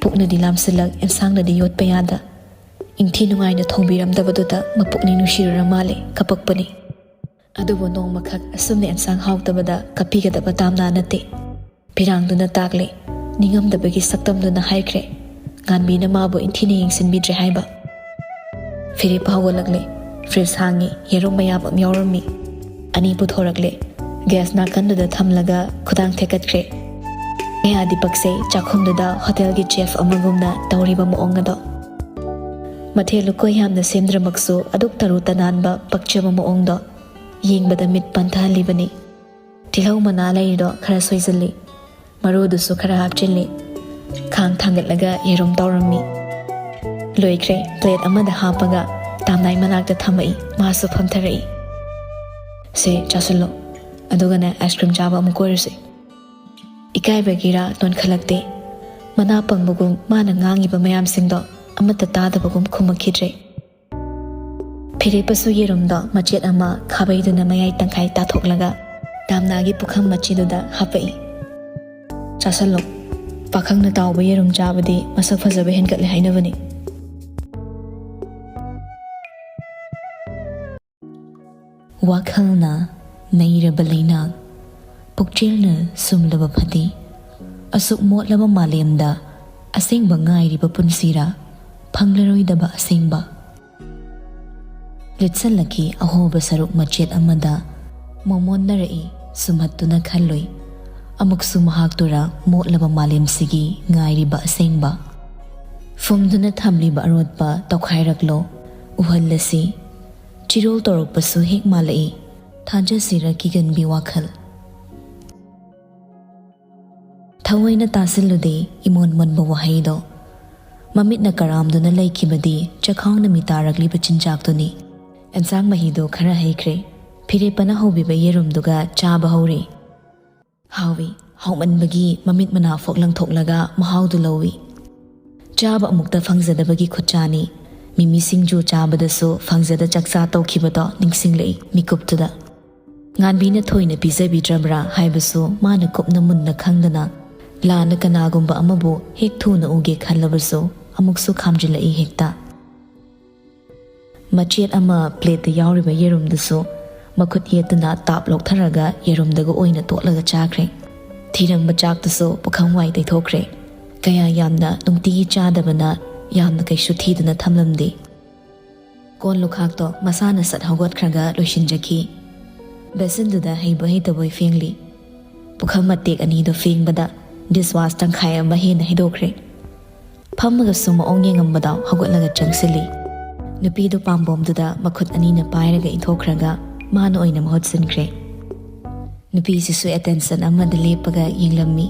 ꯄꯨꯛꯅꯗꯤ ꯂꯥꯝꯁꯤꯜꯂꯛ, ꯑꯦꯟꯁꯥꯡꯅꯗꯤ ꯌꯣꯠꯄ ꯌꯥꯗ꯫ ꯏꯪꯊꯤ ꯅꯨꯡꯉꯥꯏꯅ ꯊꯣꯡꯕꯤꯔꯝꯗꯕꯗꯨꯗ ꯃꯄꯨꯛꯅꯤꯡ ꯅꯨꯡꯁꯤꯔꯨꯔ ꯃꯥꯜꯂꯦ, ꯀꯄꯛꯄꯅꯤ꯫ ꯑꯗꯨꯕꯨ ꯅꯣꯡꯃꯈꯛ ꯑꯁꯨꯝꯅ ꯑꯦꯟꯁꯥꯡ ꯍꯥꯎꯇꯕꯗ ꯀꯞꯄꯤꯒꯗꯕ ꯇꯥꯝꯅꯥ ꯅꯠꯇꯦ꯫ ꯐꯤꯔꯥꯡꯗꯨꯅ ꯇꯥꯛꯂꯦ, ꯅꯤꯡꯉꯝꯗꯕꯒꯤ ꯁꯛꯇꯝꯗꯨꯅ ꯍꯥꯏꯈ꯭ꯔꯦ꯫ ꯉꯥꯟꯕꯤꯅ ꯃꯥꯕꯨ ꯏꯟꯊꯤꯅ ꯌꯦꯡꯁꯤꯟꯕꯤꯗ꯭ꯔꯦ ꯍꯥꯏꯕ꯫ ꯐꯤꯔꯦꯞ ꯍꯧꯒꯠꯂꯛꯂꯦ꯫ ꯐ꯭ꯔꯤꯖ ꯍꯥꯡꯉꯤ, ꯌꯦꯔꯨꯝ ꯃꯌꯥꯝ ꯑꯃ ꯌꯥꯎꯔꯝꯃꯤ꯫ ꯑꯅꯤ ꯄꯨꯊꯣꯔꯛꯂꯦ꯫ ꯒ꯭ꯌꯥꯁ ꯅꯥꯀꯟꯗꯨꯗ ꯊꯝꯂꯒ ꯈꯨꯗꯥꯡ ꯊꯦꯛꯀꯠꯈ꯭ꯔꯦ꯫ ꯀꯌꯥꯗꯤ ꯄꯛꯆꯩ ꯆꯥꯛꯈꯨꯝꯗꯨꯗ ꯍꯣꯇꯦꯜꯒꯤ ꯆꯦꯐ ꯑꯃꯒꯨꯝꯅ ꯇꯧꯔꯤꯕ ꯃꯑꯣꯡ ꯑꯗꯣ꯫ ꯃꯊꯦꯜ ꯂꯨꯀꯣꯏ ꯌꯥꯝꯅ ꯁꯦꯝꯗ꯭ꯔꯃꯛꯁꯨ ꯑꯗꯨꯛ ꯇꯔꯨ ꯇꯅꯥꯟꯕ ꯄꯛꯆꯕ ꯃꯑꯣꯡꯗꯣ ꯌꯦꯡꯕꯗ ꯃꯤꯠ ꯄꯟꯊꯍꯜꯂꯤꯕꯅꯤ꯫ ꯇꯤꯜꯍꯧ ꯃꯅꯥ ꯂꯩꯔꯤꯗꯣ ꯈꯔ ꯁꯣꯏꯖꯤꯜꯂꯤ꯫ ꯃꯔꯨꯗꯨꯁꯨ ꯈꯔ ꯍꯥꯞꯆꯤꯜꯂꯤ꯫ ꯈꯥꯡ ꯊꯥꯡꯒꯠꯂꯒ ꯌꯦꯔꯨꯝ ꯇꯥꯎꯔꯝꯃꯤ꯫ ꯂꯣꯏꯈ꯭ꯔꯦ꯫ ꯄ꯭ꯂꯦꯠ ꯑꯃꯗ ꯍꯥꯞꯄꯒ ꯇꯥꯝꯅꯥꯏ ꯃꯅꯥꯛꯇ ꯊꯝꯃꯛꯏ꯫ ꯃꯥꯁꯨ ꯐꯝꯊꯔꯛꯏ꯫ "ꯁꯦ, ꯆꯥꯁꯤꯜꯂꯣ꯫ ꯑꯗꯨꯒꯅꯦ, ꯑꯥꯏꯁ ꯀ꯭ꯔꯤꯝ ꯆꯥꯕ ꯑꯃꯨꯛ ꯀꯣꯏꯔꯨꯁꯦ꯫" ꯏꯀꯥꯏꯕꯒꯤꯔꯥ ꯅꯣꯟꯈꯠꯂꯛꯇꯦ꯫ ꯃꯅꯥ ꯄꯪꯕꯒꯨꯝ ꯃꯥꯅ ꯉꯥꯡꯉꯤꯕ ꯃꯌꯥꯝꯁꯤꯡꯗꯣ ꯑꯃꯠꯇ ꯇꯥꯗꯕꯒꯨꯝ ꯈꯨꯝꯃꯛꯈꯤꯗ꯭ꯔꯦ꯫ ꯐꯤꯔꯦꯞꯄꯁꯨ ꯌꯦꯔꯨꯝꯗꯣ ꯃꯆꯦꯠ ꯑꯃ ꯈꯥꯕꯩꯗꯨꯅ ꯃꯌꯥꯏ ꯇꯪꯈꯥꯏ ꯇꯥꯊꯣꯛꯂꯒ ꯇꯥꯝꯅꯥꯒꯤ ꯄꯨꯈꯝ ꯃꯆꯤꯗꯨꯗ ꯍꯥꯞꯄꯛꯏ꯫ "ꯆꯥꯁꯜꯂꯣ꯫ ꯄꯥꯈꯪꯅ ꯇꯥꯎꯕ ꯌꯦꯔꯨꯝ ꯆꯥꯕꯗꯤ ꯃꯁꯛ ꯐꯖꯕ ꯍꯦꯟꯒꯠꯂꯦ ꯍꯥꯏꯅꯕꯅꯤ꯫" ꯋꯥꯈꯜꯅ ꯅꯩꯔꯕ ꯂꯩꯅꯥ, ꯄꯨꯛꯆꯦꯜꯅ ꯁꯨꯝꯂꯕ ꯐꯗꯤ, ꯑꯁꯨꯛ ꯃꯣꯠꯂꯕ ꯃꯥꯂꯦꯝꯗ ꯑꯁꯦꯡꯕ ꯉꯥꯏꯔꯤꯕ ꯄꯨꯟꯁꯤꯔꯥ, ꯐꯪꯂꯔꯣꯏꯗꯕ ꯑꯁꯦꯡꯕ? ꯂꯤꯠꯁꯜꯂꯛꯈꯤ ꯑꯍꯣꯕ ꯁꯔꯨꯛ ꯃꯆꯦꯠ ꯑꯃꯗ, ꯃꯣꯃꯣꯟꯅꯔꯛꯏ ꯁꯨꯝꯍꯠꯇꯨꯅ ꯈꯜꯂꯨꯏ꯫ ꯑꯃꯨꯛꯁꯨ ꯃꯍꯥꯛꯇꯨꯔꯥ ꯃꯣꯠꯂꯕ ꯃꯥꯂꯦꯝꯁꯤꯒꯤ ꯉꯥꯏꯔꯤꯕ ꯑꯁꯦꯡꯕ? ꯐꯨꯝꯗꯨꯅ ꯊꯝꯂꯤꯕ ꯑꯔꯣꯠꯄ ꯇꯧꯈꯥꯏꯔꯛꯂꯣ, ꯎꯍꯜꯂꯁꯤ꯫ ꯆꯤꯔꯣꯜ ꯇꯧꯔꯛꯄꯁꯨ ꯍꯦꯛ ꯃꯥꯜꯂꯛꯏ, ꯊꯥꯖꯁꯤꯔ ꯀꯤꯒꯟꯕꯤ ꯋꯥꯈꯜ꯫ ꯊꯑꯣꯏꯅ ꯇꯥꯁꯤꯜꯂꯨꯗꯦ ꯏꯃꯣꯟ ꯃꯣꯟꯕ ꯋꯥꯍꯩꯗꯣ꯫ ꯃꯃꯤꯠꯅ ꯀꯔꯥꯝꯗꯨꯅ ꯂꯩꯈꯤꯕꯗꯤ ꯆꯈꯥꯎꯅ ꯃꯤꯇꯥꯔꯛꯂꯤꯕ ꯆꯤꯟꯖꯥꯛꯇꯨꯅꯤ꯫ ꯑꯦꯟꯁꯥꯡ ꯃꯍꯤꯗꯨ ꯈꯔ ꯍꯩꯈ꯭ꯔꯦ꯫ ꯐꯤꯔꯦꯞꯄꯅ ꯍꯧꯕꯤꯕ ꯌꯦꯔꯨꯝꯗꯨꯒ ꯆꯥꯕ ꯍꯧꯔꯦ꯫ ꯍꯥꯎꯏ꯫ ꯍꯥꯎꯃꯟꯕꯒꯤ ꯃꯃꯤꯠ ꯃꯅꯥ ꯐꯣꯛ ꯂꯪꯊꯣꯛꯂꯒ ꯃꯍꯥꯎꯗꯨ ꯂꯧꯏ꯫ ꯆꯥꯕ ꯑꯃꯨꯛꯇ ꯐꯪꯖꯗꯕꯒꯤ ꯈꯨꯠꯆꯥꯅꯤ꯫ ꯃꯤꯃꯤ ꯁꯤꯡꯖꯨ ꯆꯥꯕꯗꯁꯨ ꯐꯪꯖꯗ ꯆꯥꯛꯆꯥ ꯇꯧꯈꯤꯕꯗꯣ ꯅꯤꯡꯁꯤꯡꯂꯛꯏ ꯃꯤꯀꯨꯞꯇꯨꯗ꯫ ꯉꯥꯟꯕꯤꯅ ꯊꯣꯏꯅ ꯄꯤꯖꯕꯤꯗ꯭ꯔꯕ꯭ꯔꯥ ꯍꯥꯏꯕꯁꯨ ꯃꯥꯅ ꯀꯨꯞꯅ ꯃꯨꯟꯅ ꯈꯪꯗꯅ, ꯂꯥꯟꯅ ꯀꯅꯥꯒꯨꯝꯕ ꯑꯃꯕꯨ ꯍꯦꯛ ꯊꯨꯅ ꯎꯒꯦ ꯈꯜꯂꯕꯁꯨ ꯑꯃꯨꯛꯁꯨ ꯈꯥꯝꯖꯤꯜꯂꯛꯏ ꯍꯦꯛꯇ꯫ ꯃꯆꯦꯠ ꯑꯃ ꯄ꯭ꯂꯦꯠꯇ ꯌꯥꯎꯔꯤꯕ ꯌꯦꯔꯨꯝꯗꯨꯁꯨ ꯃꯈꯨꯠ ꯌꯦꯠꯇꯨꯅ ꯇꯥꯞ ꯂꯧꯊꯔꯒ ꯌꯦꯔꯨꯝꯗꯒ ꯑꯣꯏꯅ ꯇꯣꯠꯂꯒ ꯆꯥꯈ꯭ꯔꯦ꯫ ꯊꯤꯔꯝꯕ ꯆꯥꯛꯇꯨꯁꯨ ꯄꯨꯈꯝ ꯋꯥꯏ ꯇꯩꯊꯣꯛꯈ꯭ꯔꯦ꯫ ꯀꯌꯥ ꯌꯥꯝꯅ ꯅꯨꯡꯇꯤꯒꯤ ꯆꯥꯗꯕꯅ ꯌꯥꯝꯅ ꯀꯩꯁꯨ ꯊꯤꯗꯨꯅ ꯊꯝꯂꯝꯗꯦ꯫ ꯀꯣꯟ ꯂꯨꯈꯥꯛꯇꯣ ꯃꯁꯥꯅ ꯁꯠ ꯍꯧꯒꯠꯈ꯭ꯔꯒ ꯂꯣꯏꯁꯤꯟꯖꯈꯤ꯫ ꯕꯦꯁꯤꯟꯗꯨꯗ ꯍꯩꯕꯣꯏ ꯍꯩꯇꯕꯣꯏ ꯐꯦꯡꯂꯤ꯫ ꯄꯨꯈꯝ ꯃꯇꯦꯛ ꯑꯅꯤꯗꯣ ꯐꯦꯡꯕꯗ ꯗꯤꯁꯋꯥꯁ ꯇꯪꯈꯥꯏ ꯑꯃ ꯍꯦꯟꯅ ꯍꯩꯗꯣꯛꯈ꯭ꯔꯦ꯫ ꯐꯝꯃꯒꯁꯨ ꯃꯑꯣꯡ ꯌꯦꯡꯉꯝꯕꯗ ꯍꯧꯒꯠꯂꯒ ꯆꯪꯁꯤꯜꯂꯤ꯫ ꯅꯨꯄꯤꯗꯨ ꯄꯥꯝꯕꯣꯝꯗꯨꯗ ꯃꯈꯨꯠ ꯑꯅꯤꯅ ꯄꯥꯏꯔꯒ ꯏꯟꯊꯣꯛꯈ꯭ꯔꯒ ꯃꯥꯅ ꯑꯣꯏꯅ ꯃꯍꯨꯠ ꯁꯤꯟꯈ꯭ꯔꯦ꯫ ꯅꯨꯄꯤꯁꯤꯁꯨ ꯑꯦꯇꯦꯟꯁꯟ ꯑꯃꯗ ꯂꯦꯞꯄꯒ ꯌꯦꯡꯂꯝꯃꯤ꯫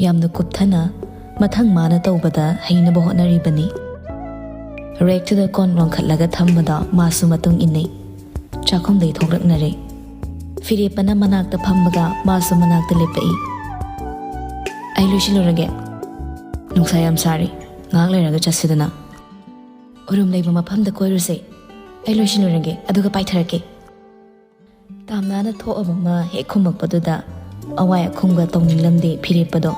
ꯌꯥꯝꯅ ꯀꯨꯞꯊꯅ ꯃꯊꯪ ꯃꯥꯅ ꯇꯧꯕꯗ ꯍꯩꯅꯕ ꯍꯣꯠꯅꯔꯤꯕꯅꯤ꯫ ꯔꯦꯛꯇꯨꯗ ꯀꯣꯟ ꯂꯣꯟꯈꯠꯂꯒ ꯊꯝꯕꯗ ꯃꯥꯁꯨ ꯃꯇꯨꯡ ꯏꯟꯅꯩ꯫ ꯆꯥꯛꯈꯨꯝꯗꯩ ꯊꯣꯛꯂꯛꯅꯔꯦ꯫ ꯐꯤꯔꯦꯞꯄꯅ ꯃꯅꯥꯛꯇ ꯐꯝꯕꯒ ꯃꯥꯁꯨ ꯃꯅꯥꯛꯇ ꯂꯦꯞꯂꯛꯏ꯫ "ꯑꯩ ꯂꯣꯏꯁꯤꯜꯂꯨꯔꯒꯦ꯫ ꯅꯨꯡꯁꯥ ꯌꯥꯝ ꯁꯥꯔꯤ꯫ ꯉꯥꯏꯍꯥꯛ ꯂꯩꯔꯒ ꯆꯠꯁꯤꯗꯅ꯫ ꯎꯔꯨꯝ ꯂꯩꯕ ꯃꯐꯝꯗ ꯀꯣꯏꯔꯨꯁꯦ꯫ ꯑꯩ ꯂꯣꯏꯁꯤꯜꯂꯨꯔꯒꯦ, ꯑꯗꯨꯒ ꯄꯥꯏꯊꯔꯛꯀꯦ꯫" ꯇꯥꯝꯅꯥꯅ ꯊꯣꯛꯑꯕ ꯑꯃ ꯍꯦꯛ ꯈꯨꯝꯃꯛꯄꯗꯨꯗ ꯑꯋꯥꯏ ꯑꯈꯨꯝꯒ ꯇꯧꯅꯤꯡꯂꯝꯗꯦ ꯐꯤꯔꯦꯞꯄꯗꯣ꯫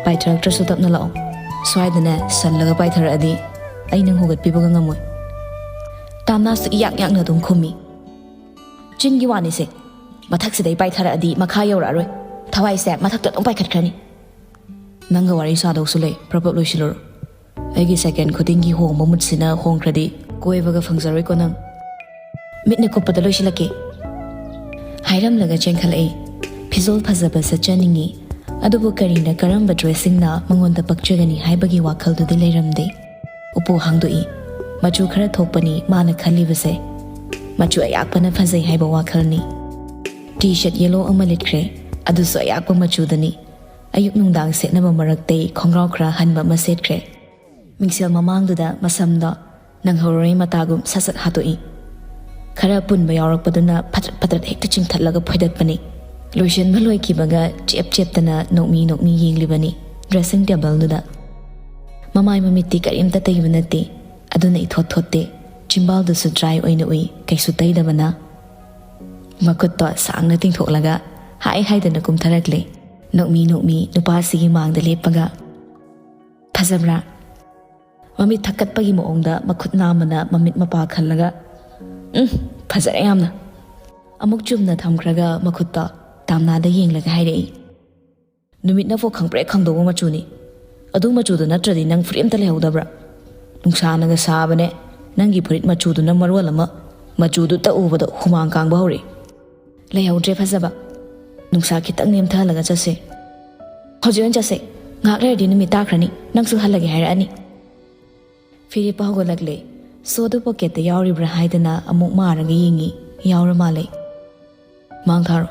"ꯄꯥꯏꯊꯔꯛꯇ꯭ꯔꯁꯨ ꯇꯞꯅ ꯂꯥꯛꯑꯣ꯫ ꯁ꯭ꯋꯥꯏꯗꯅꯦ ꯁꯜꯂꯒ ꯄꯥꯏꯊꯔꯛꯑꯗꯤ ꯑꯩ ꯅꯪ ꯍꯧꯒꯠꯄꯤꯕꯒ ꯉꯝꯃꯣꯏ꯫" ꯇꯥꯝꯅꯥꯁꯨ ꯏꯌꯥꯛ ꯌꯥꯛꯅ ꯑꯗꯨꯝ ꯈꯨꯝꯃꯤ꯫ "ꯆꯤꯟꯒꯤ ꯋꯥꯅꯤꯁꯦ꯫ ꯃꯊꯛꯁꯤꯗꯩ ꯄꯥꯏꯊꯔꯛꯑꯗꯤ ꯃꯈꯥ ꯌꯧꯔꯛꯑꯔꯣꯏ꯫ ꯊꯋꯥꯏꯁꯦ ꯃꯊꯛꯇ ꯑꯗꯨꯝ ꯄꯥꯏꯈꯠꯈ꯭ꯔꯅꯤ꯫" "ꯅꯪꯒ ꯋꯥꯔꯤ ꯁꯥꯗꯧꯁꯨ ꯂꯩ, ꯄ꯭ꯔꯞ ꯄ꯭ꯔꯞ ꯂꯣꯏꯁꯤꯜꯂꯨꯔꯣ꯫ ꯑꯩꯒꯤ ꯁꯦꯀꯦꯟ ꯈꯨꯗꯤꯡꯒꯤ ꯍꯣꯡꯕ ꯃꯨꯠꯁꯤꯅ ꯍꯣꯡꯈ꯭ꯔꯗꯤ ꯀꯣꯏꯕꯒ ꯐꯪꯖꯔꯣꯏꯀꯣ ꯅꯪ꯫ ꯃꯤꯠꯅ ꯀꯨꯞꯄꯗ ꯂꯣꯏꯁꯤꯜꯂꯛꯀꯦ꯫" ꯍꯥꯏꯔꯝꯂꯒ ꯆꯦꯟꯈꯠꯂꯛꯏ꯫ ꯐꯤꯖꯣꯜ ꯐꯖꯕ ꯁꯠꯆꯅꯤꯡꯉꯤ, ꯑꯗꯨꯕꯨ ꯀꯔꯤꯅ ꯀꯔꯝꯕ ꯗ꯭ꯔꯦꯁꯁꯤꯡꯅ ꯃꯉꯣꯟꯗ ꯄꯛꯆꯒꯅꯤ ꯍꯥꯏꯕꯒꯤ ꯋꯥꯈꯜꯗꯨꯗꯤ ꯂꯩꯔꯝꯗꯦ꯫ ꯎꯄꯨ ꯍꯥꯡꯗꯣꯛꯏ꯫ ꯃꯆꯨ ꯈꯔ ꯊꯣꯛꯄꯅꯤ ꯃꯥꯅ ꯈꯜꯂꯤꯕꯁꯦ꯫ ꯃꯆꯨ ꯑꯌꯥꯛꯄꯅ ꯐꯖꯩ ꯍꯥꯏꯕ ꯋꯥꯈꯜꯅꯤ꯫ ꯇꯤ ꯁꯔꯠ ꯌꯦꯂꯣ ꯑꯃ ꯂꯤꯠꯈ꯭ꯔꯦ, ꯑꯗꯨꯁꯨ ꯑꯌꯥꯛꯄ ꯃꯆꯨꯗꯅꯤ꯫ ꯑꯌꯨꯛ ꯅꯨꯡꯗꯥꯡ ꯁꯦꯠꯅꯕ ꯃꯔꯛꯇꯩ ꯈꯣꯡꯒ꯭ꯔꯥꯎ ꯈꯔ ꯍꯟꯕ ꯑꯃ ꯁꯦꯠꯈ꯭ꯔꯦ꯫ ꯃꯤꯡꯁꯦꯜ ꯃꯃꯥꯡꯗꯨꯗ ꯃꯁꯝꯗꯣ ꯅꯪꯍꯧꯔꯣꯏ ꯃꯇꯥꯒꯨꯝ ꯁꯠ ꯁꯠ ꯍꯥꯠꯇꯣꯛꯏ꯫ ꯈꯔ ꯄꯨꯟꯕ ꯌꯥꯎꯔꯛꯄꯗꯨꯅ ꯐꯠꯇ꯭ꯔꯠ ꯐꯠꯇ꯭ꯔꯠ ꯍꯦꯛꯇ ꯆꯤꯡꯊꯠꯂꯒ ꯐꯣꯏꯗꯠꯄꯅꯤ꯫ ꯂꯣꯏꯁꯤꯟꯕ ꯂꯣꯏꯈꯤꯕꯒ ꯆꯦꯞ ꯆꯦꯞꯇꯅ ꯅꯣꯛꯃꯤ ꯅꯣꯛꯃꯤ ꯌꯦꯡꯂꯤꯕꯅꯤ ꯗ꯭ꯔꯦꯁꯤꯡ ꯇꯦꯕꯜꯗꯨꯗ꯫ ꯃꯃꯥꯏ ꯃꯃꯤꯠꯇꯤ ꯀꯔꯤꯝꯇ ꯇꯩꯕ ꯅꯠꯇꯦ, ꯑꯗꯨꯅ ꯏꯊꯣꯠ ꯊꯣꯠꯇꯦ꯫ ꯆꯤꯝꯕꯥꯜꯗꯨꯁꯨ ꯗ꯭ꯔꯥꯏ ꯑꯣꯏꯅ ꯎꯏ, ꯀꯩꯁꯨ ꯇꯩꯗꯕꯅ꯫ ꯃꯈꯨꯠꯇꯣ ꯁꯥꯡꯅ ꯇꯤꯡꯊꯣꯛꯂꯒ ꯍꯥꯏ ꯍꯥꯏꯗꯅ ꯀꯨꯝꯊꯔꯛꯂꯦ꯫ ꯅꯣꯛꯃꯤ ꯅꯣꯛꯃꯤ ꯅꯨꯄꯥꯁꯤꯒꯤ ꯃꯥꯡꯗ ꯂꯦꯞꯄꯒ, "ꯐꯖꯕ꯭ꯔꯥ?" ꯃꯃꯤꯠ ꯊꯛꯀꯠꯄꯒꯤ ꯃꯑꯣꯡꯗ ꯃꯈꯨꯠ ꯅꯥꯝꯃꯅ ꯃꯃꯤꯠ ꯃꯄꯥ ꯈꯜꯂꯒ, "ꯎꯝ, ꯐꯖꯔꯦ ꯌꯥꯝꯅ"꯫ ꯑꯃꯨꯛ ꯆꯨꯝꯅ ꯊꯝꯈ꯭ꯔꯒ ꯃꯈꯨꯠꯇꯣ ꯇꯥꯝꯅꯥꯗ ꯌꯦꯡꯂꯒ ꯍꯥꯏꯔꯛꯏ, "ꯅꯨꯃꯤꯠꯅꯐꯥꯎ ꯈꯪꯄ꯭ꯔꯦꯛ ꯈꯪꯗꯧꯕ ꯃꯆꯨꯅꯤ꯫ ꯑꯗꯨ ꯃꯆꯨꯗꯨ ꯅꯠꯇ꯭ꯔꯗꯤ ꯅꯪ ꯐꯨꯔꯤꯠ ꯑꯝꯇ ꯂꯩꯍꯧꯗꯕ꯭ꯔꯥ? ꯅꯨꯡꯁꯥꯅꯒ ꯁꯥꯕꯅꯦ, ꯅꯪꯒꯤ ꯐꯨꯔꯤꯠ ꯃꯆꯨꯗꯨꯅ ꯃꯔꯣꯜ ꯑꯃ, ꯃꯆꯨꯗꯨꯇ ꯎꯕꯗ ꯍꯨꯃꯥꯡ ꯀꯥꯡꯕ ꯍꯧꯔꯛꯏ꯫ ꯂꯩꯍꯧꯗ꯭ꯔꯦ ꯐꯖꯕ꯫ ꯅꯨꯡꯁꯥ ꯈꯤꯇꯪ ꯅꯦꯝꯊꯍꯜꯂꯒ ꯆꯠꯁꯦ꯫ ꯍꯧꯖꯤꯛ ꯑꯣꯏꯅ ꯆꯠꯁꯦ꯫ ꯉꯥꯏꯍꯥꯛ ꯂꯩꯔꯗꯤ ꯅꯨꯃꯤꯠ ꯇꯥꯈ꯭ꯔꯅꯤ, ꯅꯪꯁꯨ ꯍꯜꯂꯒꯦ ꯍꯥꯏꯔꯛꯑꯅꯤ"꯫ ꯐꯤꯔꯦꯞꯄ ꯍꯧꯒꯠꯂꯛꯂꯦ꯫ ꯁꯣꯗꯨ ꯄꯣꯀꯦꯠꯇ ꯌꯥꯎꯔꯤꯕ꯭ꯔꯥ ꯍꯥꯏꯗꯅ ꯑꯃꯨꯛ ꯃꯥꯔꯒ ꯌꯦꯡꯉꯤ꯫ ꯌꯥꯎꯔ ꯃꯥꯜꯂꯦ꯫ "ꯃꯥꯡ ꯊꯥꯔꯣ"꯫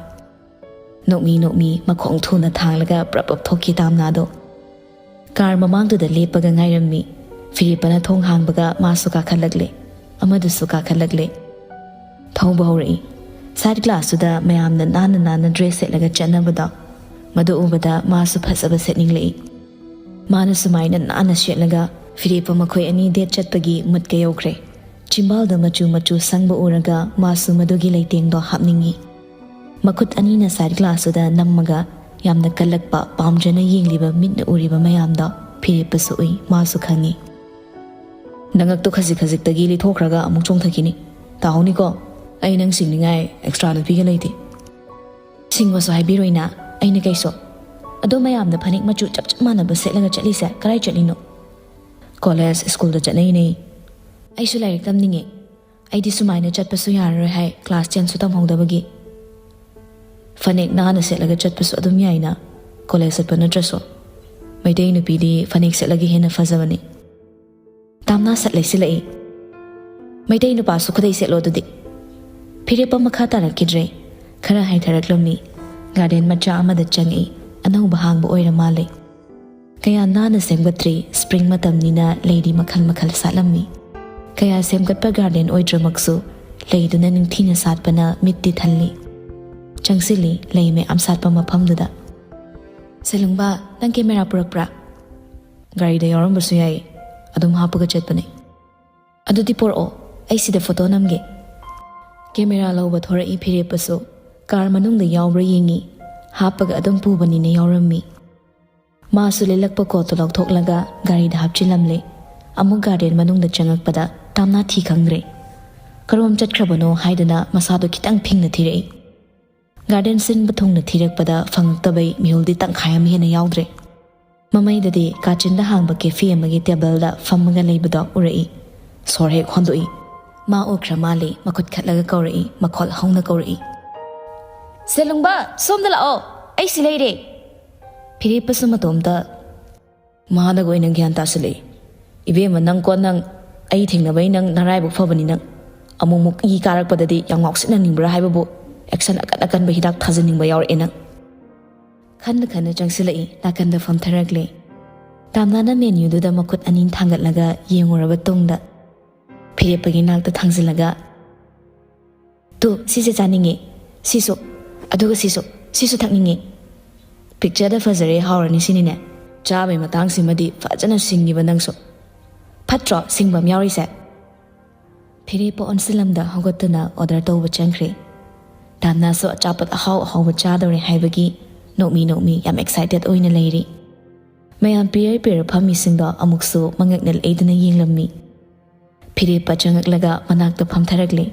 ꯅꯣꯛꯃꯤ ꯅꯣꯛꯃꯤ ꯃꯈꯣꯡ ꯊꯨꯅ ꯊꯥꯡꯂꯒ ꯄ꯭ꯔꯞ ꯄ꯭ꯔꯞ ꯊꯣꯛꯈꯤ ꯇꯥꯝꯅꯥꯗꯣ꯫ ꯀꯥꯔ ꯃꯃꯥꯡꯗꯨꯗ ꯂꯦꯞꯄꯒ ꯉꯥꯏꯔꯝꯃꯤ꯫ ꯐꯤꯔꯦꯞꯄꯅ ꯊꯣꯡ ꯍꯥꯡꯕꯒ ꯃꯥꯁꯨ ꯀꯥꯈꯠꯂꯛꯂꯦ꯫ ꯑꯃꯗꯨꯁꯨ ꯀꯥꯈꯠꯂꯛꯂꯦ꯫ ꯊꯧꯕ ꯍꯧꯔꯛꯏ꯫ ꯁꯥꯏꯠ ꯒ꯭ꯂꯥꯁꯇꯨꯗ ꯃꯌꯥꯝꯅ ꯅꯥꯟꯅ ꯅꯥꯟꯅ ꯗ꯭ꯔꯦꯁ ꯁꯦꯠꯂꯒ ꯆꯠꯅꯕꯗꯣ, ꯃꯗꯨ ꯎꯕꯗ ꯃꯥꯁꯨ ꯐꯖꯕ ꯁꯦꯠꯅꯤꯡꯂꯛꯏ꯫ ꯃꯥꯅ ꯁꯨꯃꯥꯏꯅ ꯅꯥꯟꯅ ꯁꯦꯠꯂꯒ ꯐꯤꯔꯦꯞꯄ ꯃꯈꯣꯏ ꯑꯅꯤ ꯗꯦꯠ ꯆꯠꯄꯒꯤ ꯃꯨꯠꯀ ꯌꯧꯈ꯭ꯔꯦ꯫ ꯆꯤꯝꯕꯥꯜꯗ ꯃꯆꯨ ꯃꯆꯨ ꯁꯪꯕ ꯎꯔꯒ ꯃꯥꯁꯨ ꯃꯗꯨꯒꯤ ꯂꯩꯇꯦꯡꯗꯣ ꯍꯥꯞꯅꯤꯡꯉꯤ꯫ ꯃꯈꯨꯠ ꯑꯅꯤꯅ ꯁꯥꯏꯠ ꯒ꯭ꯂꯥꯁꯇꯨꯗ ꯅꯝꯃꯒ ꯌꯥꯝꯅ ꯀꯜꯂꯛꯄ, ꯄꯥꯝꯖꯅ ꯌꯦꯡꯂꯤꯕ ꯃꯤꯠꯅ ꯎꯔꯤꯕ ꯃꯌꯥꯝꯗꯣ ꯐꯤꯔꯦꯞꯄꯁꯨ ꯎꯏ, ꯃꯥꯁꯨ ꯈꯪꯉꯤ꯫ "ꯅꯉꯛꯇꯣ ꯈꯖꯤꯛ ꯈꯖꯤꯛꯇꯒꯤ ꯂꯤꯊꯣꯛꯈ꯭ꯔꯒ ꯑꯃꯨꯛ ꯆꯣꯡꯊꯈꯤꯅꯤ꯫ ꯇꯥꯍꯧꯅꯤꯀꯣ? ꯑꯩ ꯅꯪ ꯁꯤꯡꯅꯤꯡꯉꯥꯏ ꯑꯦꯛꯁꯇ꯭ꯔꯥ ꯅꯨꯄꯤꯒ ꯂꯩꯇꯦ"꯫ "ꯁꯤꯡꯉꯣꯁꯨ ꯍꯥꯏꯕꯤꯔꯣꯏꯅ, ꯑꯩꯅ ꯀꯩꯁꯨ꯫ ꯑꯗꯣ ꯃꯌꯥꯝꯅ ꯐꯅꯦꯛ ꯃꯆꯨ ꯆꯞ ꯆꯞ ꯃꯥꯟꯅꯕ ꯁꯦꯠꯂꯒ ꯆꯠꯂꯤꯁꯦ ꯀꯔꯥꯏ ꯆꯠꯂꯤꯅꯣ?" "ꯀꯣꯂꯦꯖ, ꯁ꯭ꯀꯨꯜꯗ ꯆꯠꯅꯩꯅꯦ"꯫ "ꯑꯩꯁꯨ ꯂꯥꯏꯔꯤꯛ ꯇꯝꯅꯤꯡꯉꯦ꯫ ꯑꯩꯗꯤ ꯁꯨꯃꯥꯏꯅ ꯆꯠꯄꯁꯨ ꯌꯥꯔꯔꯣꯏ ꯍꯥꯏ, ꯀ꯭ꯂꯥꯁ ꯇꯦꯟꯁꯨ ꯇꯝꯍꯧꯗꯕꯒꯤ"꯫ "ꯐꯅꯦꯛ ꯅꯥꯟꯅ ꯁꯦꯠꯂꯒ ꯆꯠꯄꯁꯨ ꯑꯗꯨꯝ ꯌꯥꯏꯅ, ꯀꯣꯂꯦꯖ ꯆꯠꯄ ꯅꯠꯇ꯭ꯔꯁꯨ꯫ ꯃꯩꯇꯩ ꯅꯨꯄꯤꯗꯤ ꯐꯅꯦꯛ ꯁꯦꯠꯂꯒ ꯍꯦꯟꯅ ꯐꯖꯕꯅꯤ"꯫ ꯇꯥꯝꯅꯥ ꯁꯠ ꯂꯩꯁꯤꯜꯂꯛꯏ꯫ "ꯃꯩꯇꯩ ꯅꯨꯄꯥꯁꯨ ꯈꯨꯗꯩ ꯁꯦꯠꯂꯣ ꯑꯗꯨꯗꯤ"꯫ ꯐꯤꯔꯦꯞꯄ ꯃꯈꯥ ꯇꯥꯔꯛꯈꯤꯗ꯭ꯔꯦ꯫ ꯈꯔ ꯍꯥꯏꯊꯔꯛꯂꯝꯃꯤ꯫ ꯒꯥꯔꯗꯦꯟ ꯃꯆꯥ ꯑꯃꯗ ꯆꯪꯉꯛꯏ꯫ ꯑꯅꯧꯕ ꯍꯥꯡꯕ ꯑꯣꯏꯔ ꯃꯥꯜꯂꯦ꯫ ꯀꯌꯥ ꯅꯥꯟꯅ ꯁꯦꯝꯒꯠꯇ꯭ꯔꯤ, ꯁ꯭ꯄ꯭ꯔꯤꯡ ꯃꯇꯝꯅꯤꯅ ꯂꯩꯗꯤ ꯃꯈꯜ ꯃꯈꯜ ꯁꯥꯠꯂꯝꯃꯤ꯫ ꯀꯌꯥ ꯁꯦꯝꯒꯠꯄ ꯒꯥꯔꯗꯦꯟ ꯑꯣꯏꯗ꯭ꯔꯃꯛꯁꯨ, ꯂꯩꯗꯨꯅ ꯅꯤꯡꯊꯤꯅ ꯁꯥꯠꯄꯅ ꯃꯤꯠꯇꯤ ꯊꯜꯂꯤ꯫ ꯆꯪꯁꯤꯜꯂꯤ ꯂꯩ ꯃꯌꯥꯝ ꯁꯥꯠꯄ ꯃꯐꯝꯗꯨꯗ꯫ "ꯁꯦꯂꯨꯡꯕ, ꯅꯪ ꯀꯦꯃꯦꯔꯥ ꯄꯨꯔꯛꯄ꯭ꯔꯥ?" "ꯒꯥꯔꯤꯗ ꯌꯥꯎꯔꯝꯕꯁꯨ ꯌꯥꯏ, ꯑꯗꯨꯝ ꯍꯥꯞꯄꯒ ꯆꯠꯄꯅꯦ"꯫ "ꯑꯗꯨꯗꯤ ꯄꯣꯔꯛꯑꯣ, ꯑꯩ ꯁꯤꯗ ꯐꯣꯇꯣ ꯅꯝꯒꯦ"꯫ ꯀꯦꯃꯦꯔꯥ ꯂꯧꯕ ꯊꯣꯔꯛꯏ ꯐꯤꯔꯦꯞꯄꯁꯨ꯫ ꯀꯥꯔ ꯃꯅꯨꯡꯗ ꯌꯥꯎꯕ꯭ꯔꯥ ꯌꯦꯡꯉꯤ꯫ ꯍꯥꯞꯄꯒ ꯑꯗꯨꯝ ꯄꯨꯕꯅꯤꯅ ꯌꯥꯎꯔꯝꯃꯤ꯫ ꯃꯥꯁꯨ ꯂꯤꯠꯂꯛꯄ ꯀꯣꯠꯇꯨ ꯂꯧꯊꯣꯛꯂꯒ ꯒꯥꯔꯤꯗ ꯍꯥꯞꯆꯤꯜꯂꯝꯂꯦ꯫ ꯑꯃꯨꯛ ꯒꯥꯔꯗꯦꯟ ꯃꯅꯨꯡꯗ ꯆꯪꯉꯛꯄꯗ ꯇꯥꯝꯅꯥ ꯊꯤ ꯈꯪꯗ꯭ꯔꯦ꯫ ꯀꯔꯣꯝ ꯆꯠꯈ꯭ꯔꯕꯅꯣ ꯍꯥꯏꯗꯨꯅ ꯃꯁꯥꯗꯣ ꯈꯤꯇꯪ ꯐꯤꯡꯅ ꯊꯤꯔꯛꯏ꯫ ꯒꯥꯔꯗꯦꯟ ꯁꯤꯟꯕ ꯊꯨꯡꯅ ꯊꯤꯔꯛꯄꯗ ꯐꯪꯉꯛꯇꯕꯩ ꯃꯤꯍꯨꯜꯗꯤ ꯇꯪꯈꯥꯏ ꯑꯃ ꯍꯦꯟꯅ ꯌꯥꯎꯗ꯭ꯔꯦ꯫ ꯃꯃꯩꯗꯗꯤ ꯀꯥꯆꯤꯟꯗ ꯍꯥꯡꯕ ꯀꯦꯐꯦ ꯑꯃꯒꯤ ꯇꯦꯕꯜꯗ ꯐꯝꯃꯒ ꯂꯩꯕꯗꯣ ꯎꯔꯛꯏ꯫ ꯁꯣꯔ ꯍꯦꯛ ꯍꯣꯟꯗꯣꯛꯏ꯫ ꯃꯥ ꯎꯈ꯭ꯔ ꯃꯥꯜꯂꯦ, ꯃꯈꯨꯠ ꯈꯠꯂꯒ ꯀꯧꯔꯛꯏ, ꯃꯈꯣꯜ ꯍꯧꯅ ꯀꯧꯔꯛꯏ, "ꯁꯦꯂꯨꯡꯕ, ꯁꯣꯝꯗ ꯂꯥꯛꯑꯣ, ꯑꯩ ꯁꯤ ꯂꯩꯔꯦ!" ꯐꯤꯔꯦꯞꯄꯁꯨ ꯃꯇꯣꯝꯇ ꯃꯥꯅꯒ ꯑꯣꯏꯅ ꯒ꯭ꯌꯥꯟ ꯇꯥꯁꯤꯜꯂꯛꯏ꯫ "ꯏꯕꯦꯝꯃ, ꯅꯪ ꯀꯣ ꯅꯪ, ꯑꯩ ꯊꯦꯡꯅꯕꯩ ꯅꯪ ꯅꯔꯥꯏꯕꯛ ꯐꯕꯅꯤ ꯅꯪ꯫ ꯑꯃꯨꯛꯃꯨꯛ ꯏ ꯀꯥꯔꯛꯄꯗꯗꯤ ꯌꯥꯝ ꯉꯥꯎꯁꯤꯟꯅꯅꯤꯡꯕ꯭ꯔꯥ ꯍꯥꯏꯕꯕꯨ, ꯑꯦꯛꯁꯟ ꯑꯀꯟ ꯑꯀꯟꯕ ꯍꯤꯗꯥꯛ ꯊꯥꯖꯤꯟꯅꯤꯡꯕ ꯌꯥꯎꯔꯛꯑꯦ ꯅꯪ꯫" ꯈꯟꯅ ꯈꯟꯅ ꯆꯪꯁꯤꯜꯂꯛꯏ, ꯅꯥꯀꯟꯗ ꯐꯝꯊꯔꯛꯂꯦ꯫ ꯇꯥꯝꯅꯥꯅ ꯃꯦꯅ꯭ꯌꯨꯗꯨꯗ ꯃꯈꯨꯠ ꯑꯅꯤ ꯊꯥꯡꯒꯠꯂꯒ ꯌꯦꯡꯉꯨꯔꯕ ꯇꯨꯡꯗ, ꯐꯤꯔꯦꯞꯄꯒꯤ ꯅꯥꯛꯇ ꯊꯥꯡꯖꯤꯜꯂꯒ, "ꯇꯨ, ꯁꯤꯁꯦ ꯆꯥꯅꯤꯡꯉꯦ, ꯁꯤꯁꯨ, ꯑꯗꯨꯒ ꯁꯤꯁꯨ, ꯁꯤꯁꯨ ꯊꯛꯅꯤꯡꯉꯦ꯫ ꯄꯤꯛꯆꯔꯗ ꯐꯖꯔꯦ, ꯍꯥꯎꯔꯅꯤ ꯁꯤꯅꯤꯅꯦ꯫ ꯆꯥꯕꯩ ꯃꯇꯥꯡꯁꯤꯃꯗꯤ ꯐꯖꯅ ꯁꯤꯡꯉꯤꯕ ꯅꯪꯁꯨ꯫ ꯐꯠꯇ꯭ꯔꯣ ꯁꯤꯡꯕ ꯑꯃ ꯌꯥꯎꯔꯤꯁꯦ?" ꯐꯤꯔꯦꯞꯄ ꯑꯣꯟꯁꯤꯜꯂꯝꯗ ꯍꯧꯒꯠꯇꯨꯅ ꯑꯣꯔꯗꯔ ꯇꯧꯕ ꯆꯪꯈ꯭ꯔꯦ꯫ ꯇꯥꯝꯅꯥꯁꯨ ꯑꯆꯥꯄꯣꯠ ꯑꯍꯥꯎ ꯑꯍꯥꯎꯕ ꯆꯥꯗꯧꯔꯦ ꯍꯥꯏꯕꯒꯤ ꯅꯣꯛꯃꯤ ꯅꯣꯛꯃꯤ ꯌꯥꯝ ꯑꯦꯛꯁꯥꯏꯇꯦꯠ ꯑꯣꯏꯅ ꯂꯩꯔꯤ꯫ ꯃꯌꯥꯝ ꯄꯤꯌꯔ ꯄꯤꯌꯔ ꯐꯝꯃꯤꯁꯤꯡꯗꯣ ꯑꯃꯨꯛꯁꯨ ꯃꯉꯛꯅ ꯂꯩꯗꯨꯅ ꯌꯦꯡꯂꯝꯃꯤ꯫ ꯐꯤꯔꯦꯞꯄ ꯆꯪꯉꯛꯂꯒ ꯃꯅꯥꯛꯇ ꯐꯝꯊꯔꯛꯂꯦ꯫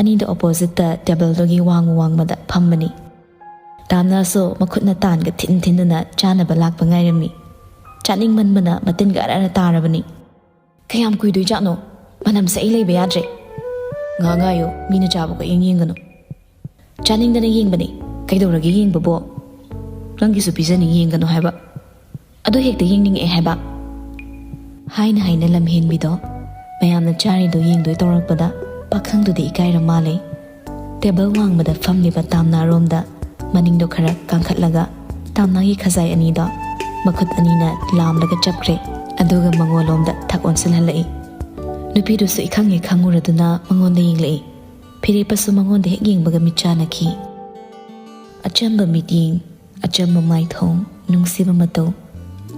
ꯑꯅꯤꯗꯣ ꯑꯣꯄꯣꯖꯤꯠꯇ ꯇꯦꯕꯜꯗꯨꯒꯤ ꯋꯥꯡꯃ ꯋꯥꯡꯃꯗ ꯐꯝꯕꯅꯤ꯫ ꯇꯥꯝꯅꯥꯁꯨ ꯃꯈꯨꯠꯅ ꯇꯥꯟꯒ ꯊꯤꯟ ꯊꯤꯟꯗꯨꯅ ꯆꯥꯅꯕ ꯂꯥꯛꯄ ꯉꯥꯏꯔꯝꯃꯤ꯫ ꯆꯥꯅꯤꯡꯃꯟꯕꯅ ꯃꯇꯤꯟ ꯒꯔ ꯒꯔ ꯇꯥꯔꯕꯅꯤ꯫ "ꯀꯌꯥꯝ ꯀꯨꯏꯗꯣꯏꯖꯥꯠꯅꯣ? ꯃꯅꯝꯁꯦ ꯑꯩ ꯂꯩꯕ ꯌꯥꯗ꯭ꯔꯦ꯫" "ꯉꯥꯏꯍꯥꯛ ꯉꯥꯏꯌꯣ, ꯃꯤꯅ ꯆꯥꯕ ꯀꯣꯏꯌꯦꯡ ꯌꯦꯡꯒꯅꯨ꯫" "ꯆꯥꯅꯤꯡꯗꯅ ꯌꯦꯡꯕꯅꯤ꯫ ꯀꯩꯗꯧꯔꯒꯦ ꯌꯦꯡꯕꯕꯣ? ꯅꯪꯒꯤꯁꯨ ꯄꯤꯖꯅꯤ, ꯌꯦꯡꯒꯅꯨ ꯍꯥꯏꯕ꯫ ꯑꯗꯨ ꯍꯦꯛꯇ ꯌꯦꯡꯅꯤꯡꯉꯛꯑꯦ ꯍꯥꯏꯕ꯫" ꯍꯥꯏꯅ ꯍꯥꯏꯅ ꯂꯝꯍꯦꯟꯕꯤꯗꯣ ꯃꯌꯥꯝꯅ ꯆꯥꯔꯤꯗꯣ ꯌꯦꯡꯗꯣꯏ ꯇꯧꯔꯛꯄꯗ ꯄꯥꯈꯪꯗꯨꯗꯤ ꯏꯀꯥꯏꯔ ꯃꯥꯜꯂꯦ꯫ ꯇꯦꯕꯜ ꯋꯥꯡꯃꯗ ꯐꯝꯂꯤꯕ ꯇꯥꯝꯅꯥꯔꯣꯝꯗ ꯃꯅꯤꯡꯗꯣ ꯈꯔ ꯀꯥꯡꯈꯠꯂꯒ ꯇꯥꯝꯅꯥꯒꯤ ꯈꯖꯥꯏ ꯑꯅꯤꯗꯣ ꯃꯈꯨꯠ ꯑꯅꯤꯅ ꯂꯥꯝꯂꯒ ꯆꯞꯈ꯭ꯔꯦ꯫ ꯑꯗꯨꯒ ꯃꯉꯣꯟꯂꯣꯝꯗ ꯊꯛ ꯑꯣꯟꯁꯤꯜꯍꯜꯂꯛꯏ꯫ ꯅꯨꯄꯤꯗꯨꯁꯨ ꯏꯈꯪ ꯍꯦꯛ ꯈꯪꯉꯨꯔꯗꯨꯅ ꯃꯉꯣꯟꯗ ꯌꯦꯡꯂꯛꯏ꯫ ꯐꯤꯔꯦꯞꯄꯁꯨ ꯃꯉꯣꯟꯗ ꯍꯦꯛ ꯌꯦꯡꯕꯒ ꯃꯤꯠ ꯆꯥꯟꯅꯈꯤ꯫ ꯑꯆꯝꯕ ꯃꯤꯠꯌꯦꯡ, ꯑꯆꯝꯕ ꯃꯥꯏꯊꯣꯡ, ꯅꯨꯡꯁꯤꯕ ꯃꯇꯧ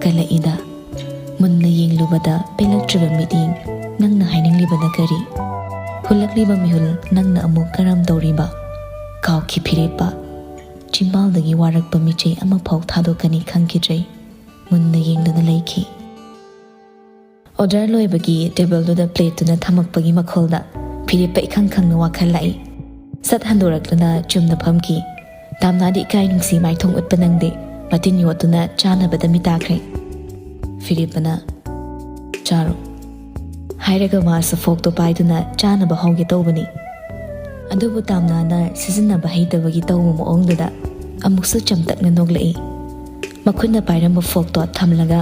ꯀꯜꯂꯛꯏꯗ꯫ ꯃꯨꯟꯅ ꯌꯦꯡꯂꯨꯕꯗ ꯄꯦꯜꯂꯛꯇ꯭ꯔꯤꯕ ꯃꯤꯠꯌꯦꯡ, ꯅꯪꯅ ꯍꯥꯏꯅꯤꯡꯂꯤꯕꯅ ꯀꯔꯤ? ꯍꯨꯜꯂꯛꯂꯤꯕ ꯃꯤꯍꯨꯜ, ꯅꯪꯅ ꯑꯃꯨꯛ ꯀꯔꯝ ꯇꯧꯔꯤꯕ? ꯀꯥꯎꯈꯤ ꯐꯤꯔꯦꯞꯄ꯫ ꯆꯤꯝꯕꯥꯜꯗꯒꯤ ꯋꯥꯔꯛꯄ ꯃꯤꯆꯩ ꯑꯃꯐꯥꯎ ꯊꯥꯗꯣꯛꯀꯅꯤ ꯈꯪꯈꯤꯗ꯭ꯔꯦ꯫ ꯃꯨꯟꯅ ꯌꯦꯡꯗꯨꯅ ꯂꯩꯈꯤ꯫ ꯑꯣꯔꯗꯔ ꯂꯣꯏꯕꯒꯤ ꯇꯦꯕꯜꯗꯨꯗ ꯄ꯭ꯂꯦꯠꯇꯨꯅ ꯊꯝꯃꯛꯄꯒꯤ ꯃꯈꯣꯜꯗ ꯐꯤꯔꯦꯞꯄ ꯏꯈꯪ ꯈꯪꯅ ꯋꯥꯈꯜ ꯂꯥꯛꯏ꯫ ꯁꯠ ꯍꯟꯗꯣꯔꯛꯇꯨꯅ ꯆꯨꯝꯅ ꯐꯝꯈꯤ꯫ ꯇꯥꯝꯅꯥꯗꯤ ꯏꯀꯥꯏ ꯅꯨꯡꯁꯤ ꯃꯥꯏꯊꯣꯡ ꯎꯠꯄ ꯅꯪꯗꯦ꯫ ꯃꯇꯤꯟ ꯌꯣꯠꯇꯨꯅ ꯆꯥꯅꯕꯗ ꯃꯤꯇꯥꯈ꯭ꯔꯦ꯫ ꯐꯤꯔꯦꯞꯄꯅ, "ꯆꯥꯔꯣ," ꯍꯥꯏꯔꯒ ꯃꯥꯁꯨ ꯐꯣꯛꯇꯣ ꯄꯥꯏꯗꯨꯅ ꯆꯥꯅꯕ ꯍꯧꯒꯦ ꯇꯧꯕꯅꯤ꯫ ꯑꯗꯨꯕꯨ ꯇꯥꯝꯅꯥꯅ ꯁꯤꯖꯤꯟꯅꯕ ꯍꯩꯇꯕꯒꯤ ꯇꯧꯕ ꯃꯑꯣꯡꯗꯨꯗ ꯑꯃꯨꯛꯁꯨ ꯆꯝꯇꯛꯅ ꯅꯣꯛꯂꯛꯏ꯫ ꯃꯈꯨꯠꯅ ꯄꯥꯏꯔꯝꯕ ꯐꯣꯛꯇꯣ ꯊꯝꯂꯒ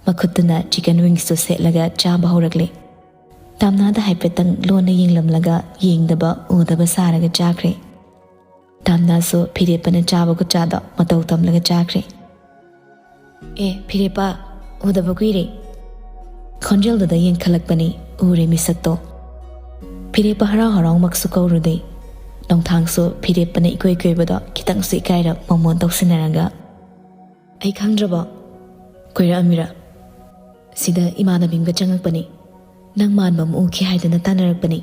ꯃꯈꯨꯠꯇꯨꯅ ꯆꯤꯀꯟ ꯋꯤꯡꯁꯇꯨ ꯁꯦꯠꯂꯒ ꯆꯥꯕ ꯍꯧꯔꯛꯂꯦ꯫ ꯇꯥꯝꯅꯥꯗ ꯍꯥꯏꯐꯦꯠꯇꯪ ꯂꯣꯟꯅ ꯌꯦꯡꯂꯝꯂꯒ ꯌꯦꯡꯗꯕ ꯎꯗꯕ ꯁꯥꯔꯒ ꯆꯥꯈ꯭ꯔꯦ꯫ ꯇꯥꯝꯅꯥꯁꯨ ꯐꯤꯔꯦꯞꯄꯅ ꯆꯥꯕ ꯈꯨꯠꯆꯥꯗꯣ ꯃꯇꯧ ꯇꯝꯂꯒ ꯆꯥꯈ꯭ꯔꯦ꯫ "ꯑꯦ ꯐꯤꯔꯦꯞꯄ, ꯎꯗꯕ ꯀꯨꯏꯔꯦ꯫" ꯈꯣꯟꯖꯦꯜꯗꯨꯗ ꯌꯦꯡꯈꯠꯂꯛꯄꯅꯤ, ꯎꯔꯦ ꯃꯤꯁꯛꯇꯣ꯫ ꯐꯤꯔꯦꯞꯄ ꯍꯔꯥꯎ ꯍꯔꯥꯎꯃꯛꯁꯨ ꯀꯧꯔꯨꯗꯦ꯫ ꯅꯣꯡꯊꯥꯡꯁꯨ ꯐꯤꯔꯦꯞꯄꯅ ꯏꯀꯣꯏ ꯀꯣꯏꯕꯗꯣ ꯈꯤꯇꯪꯁꯨ ꯏꯀꯥꯏꯔꯞ ꯃꯣꯃꯣꯟ ꯇꯧꯁꯤꯟꯅꯔꯒ, "ꯑꯩ ꯈꯪꯗ꯭ꯔꯕꯣ? ꯀꯣꯏꯔꯛꯑꯝꯃꯤꯔ? ꯁꯤꯗ ꯏꯃꯥꯟꯅꯕꯤ ꯑꯃꯒ ꯆꯪꯉꯛꯄꯅꯤ꯫ ꯅꯪ ꯃꯥꯟꯕ ꯑꯃ ꯎꯈꯤ ꯍꯥꯏꯗꯅ ꯇꯥꯟꯅꯔꯛꯄꯅꯤ,"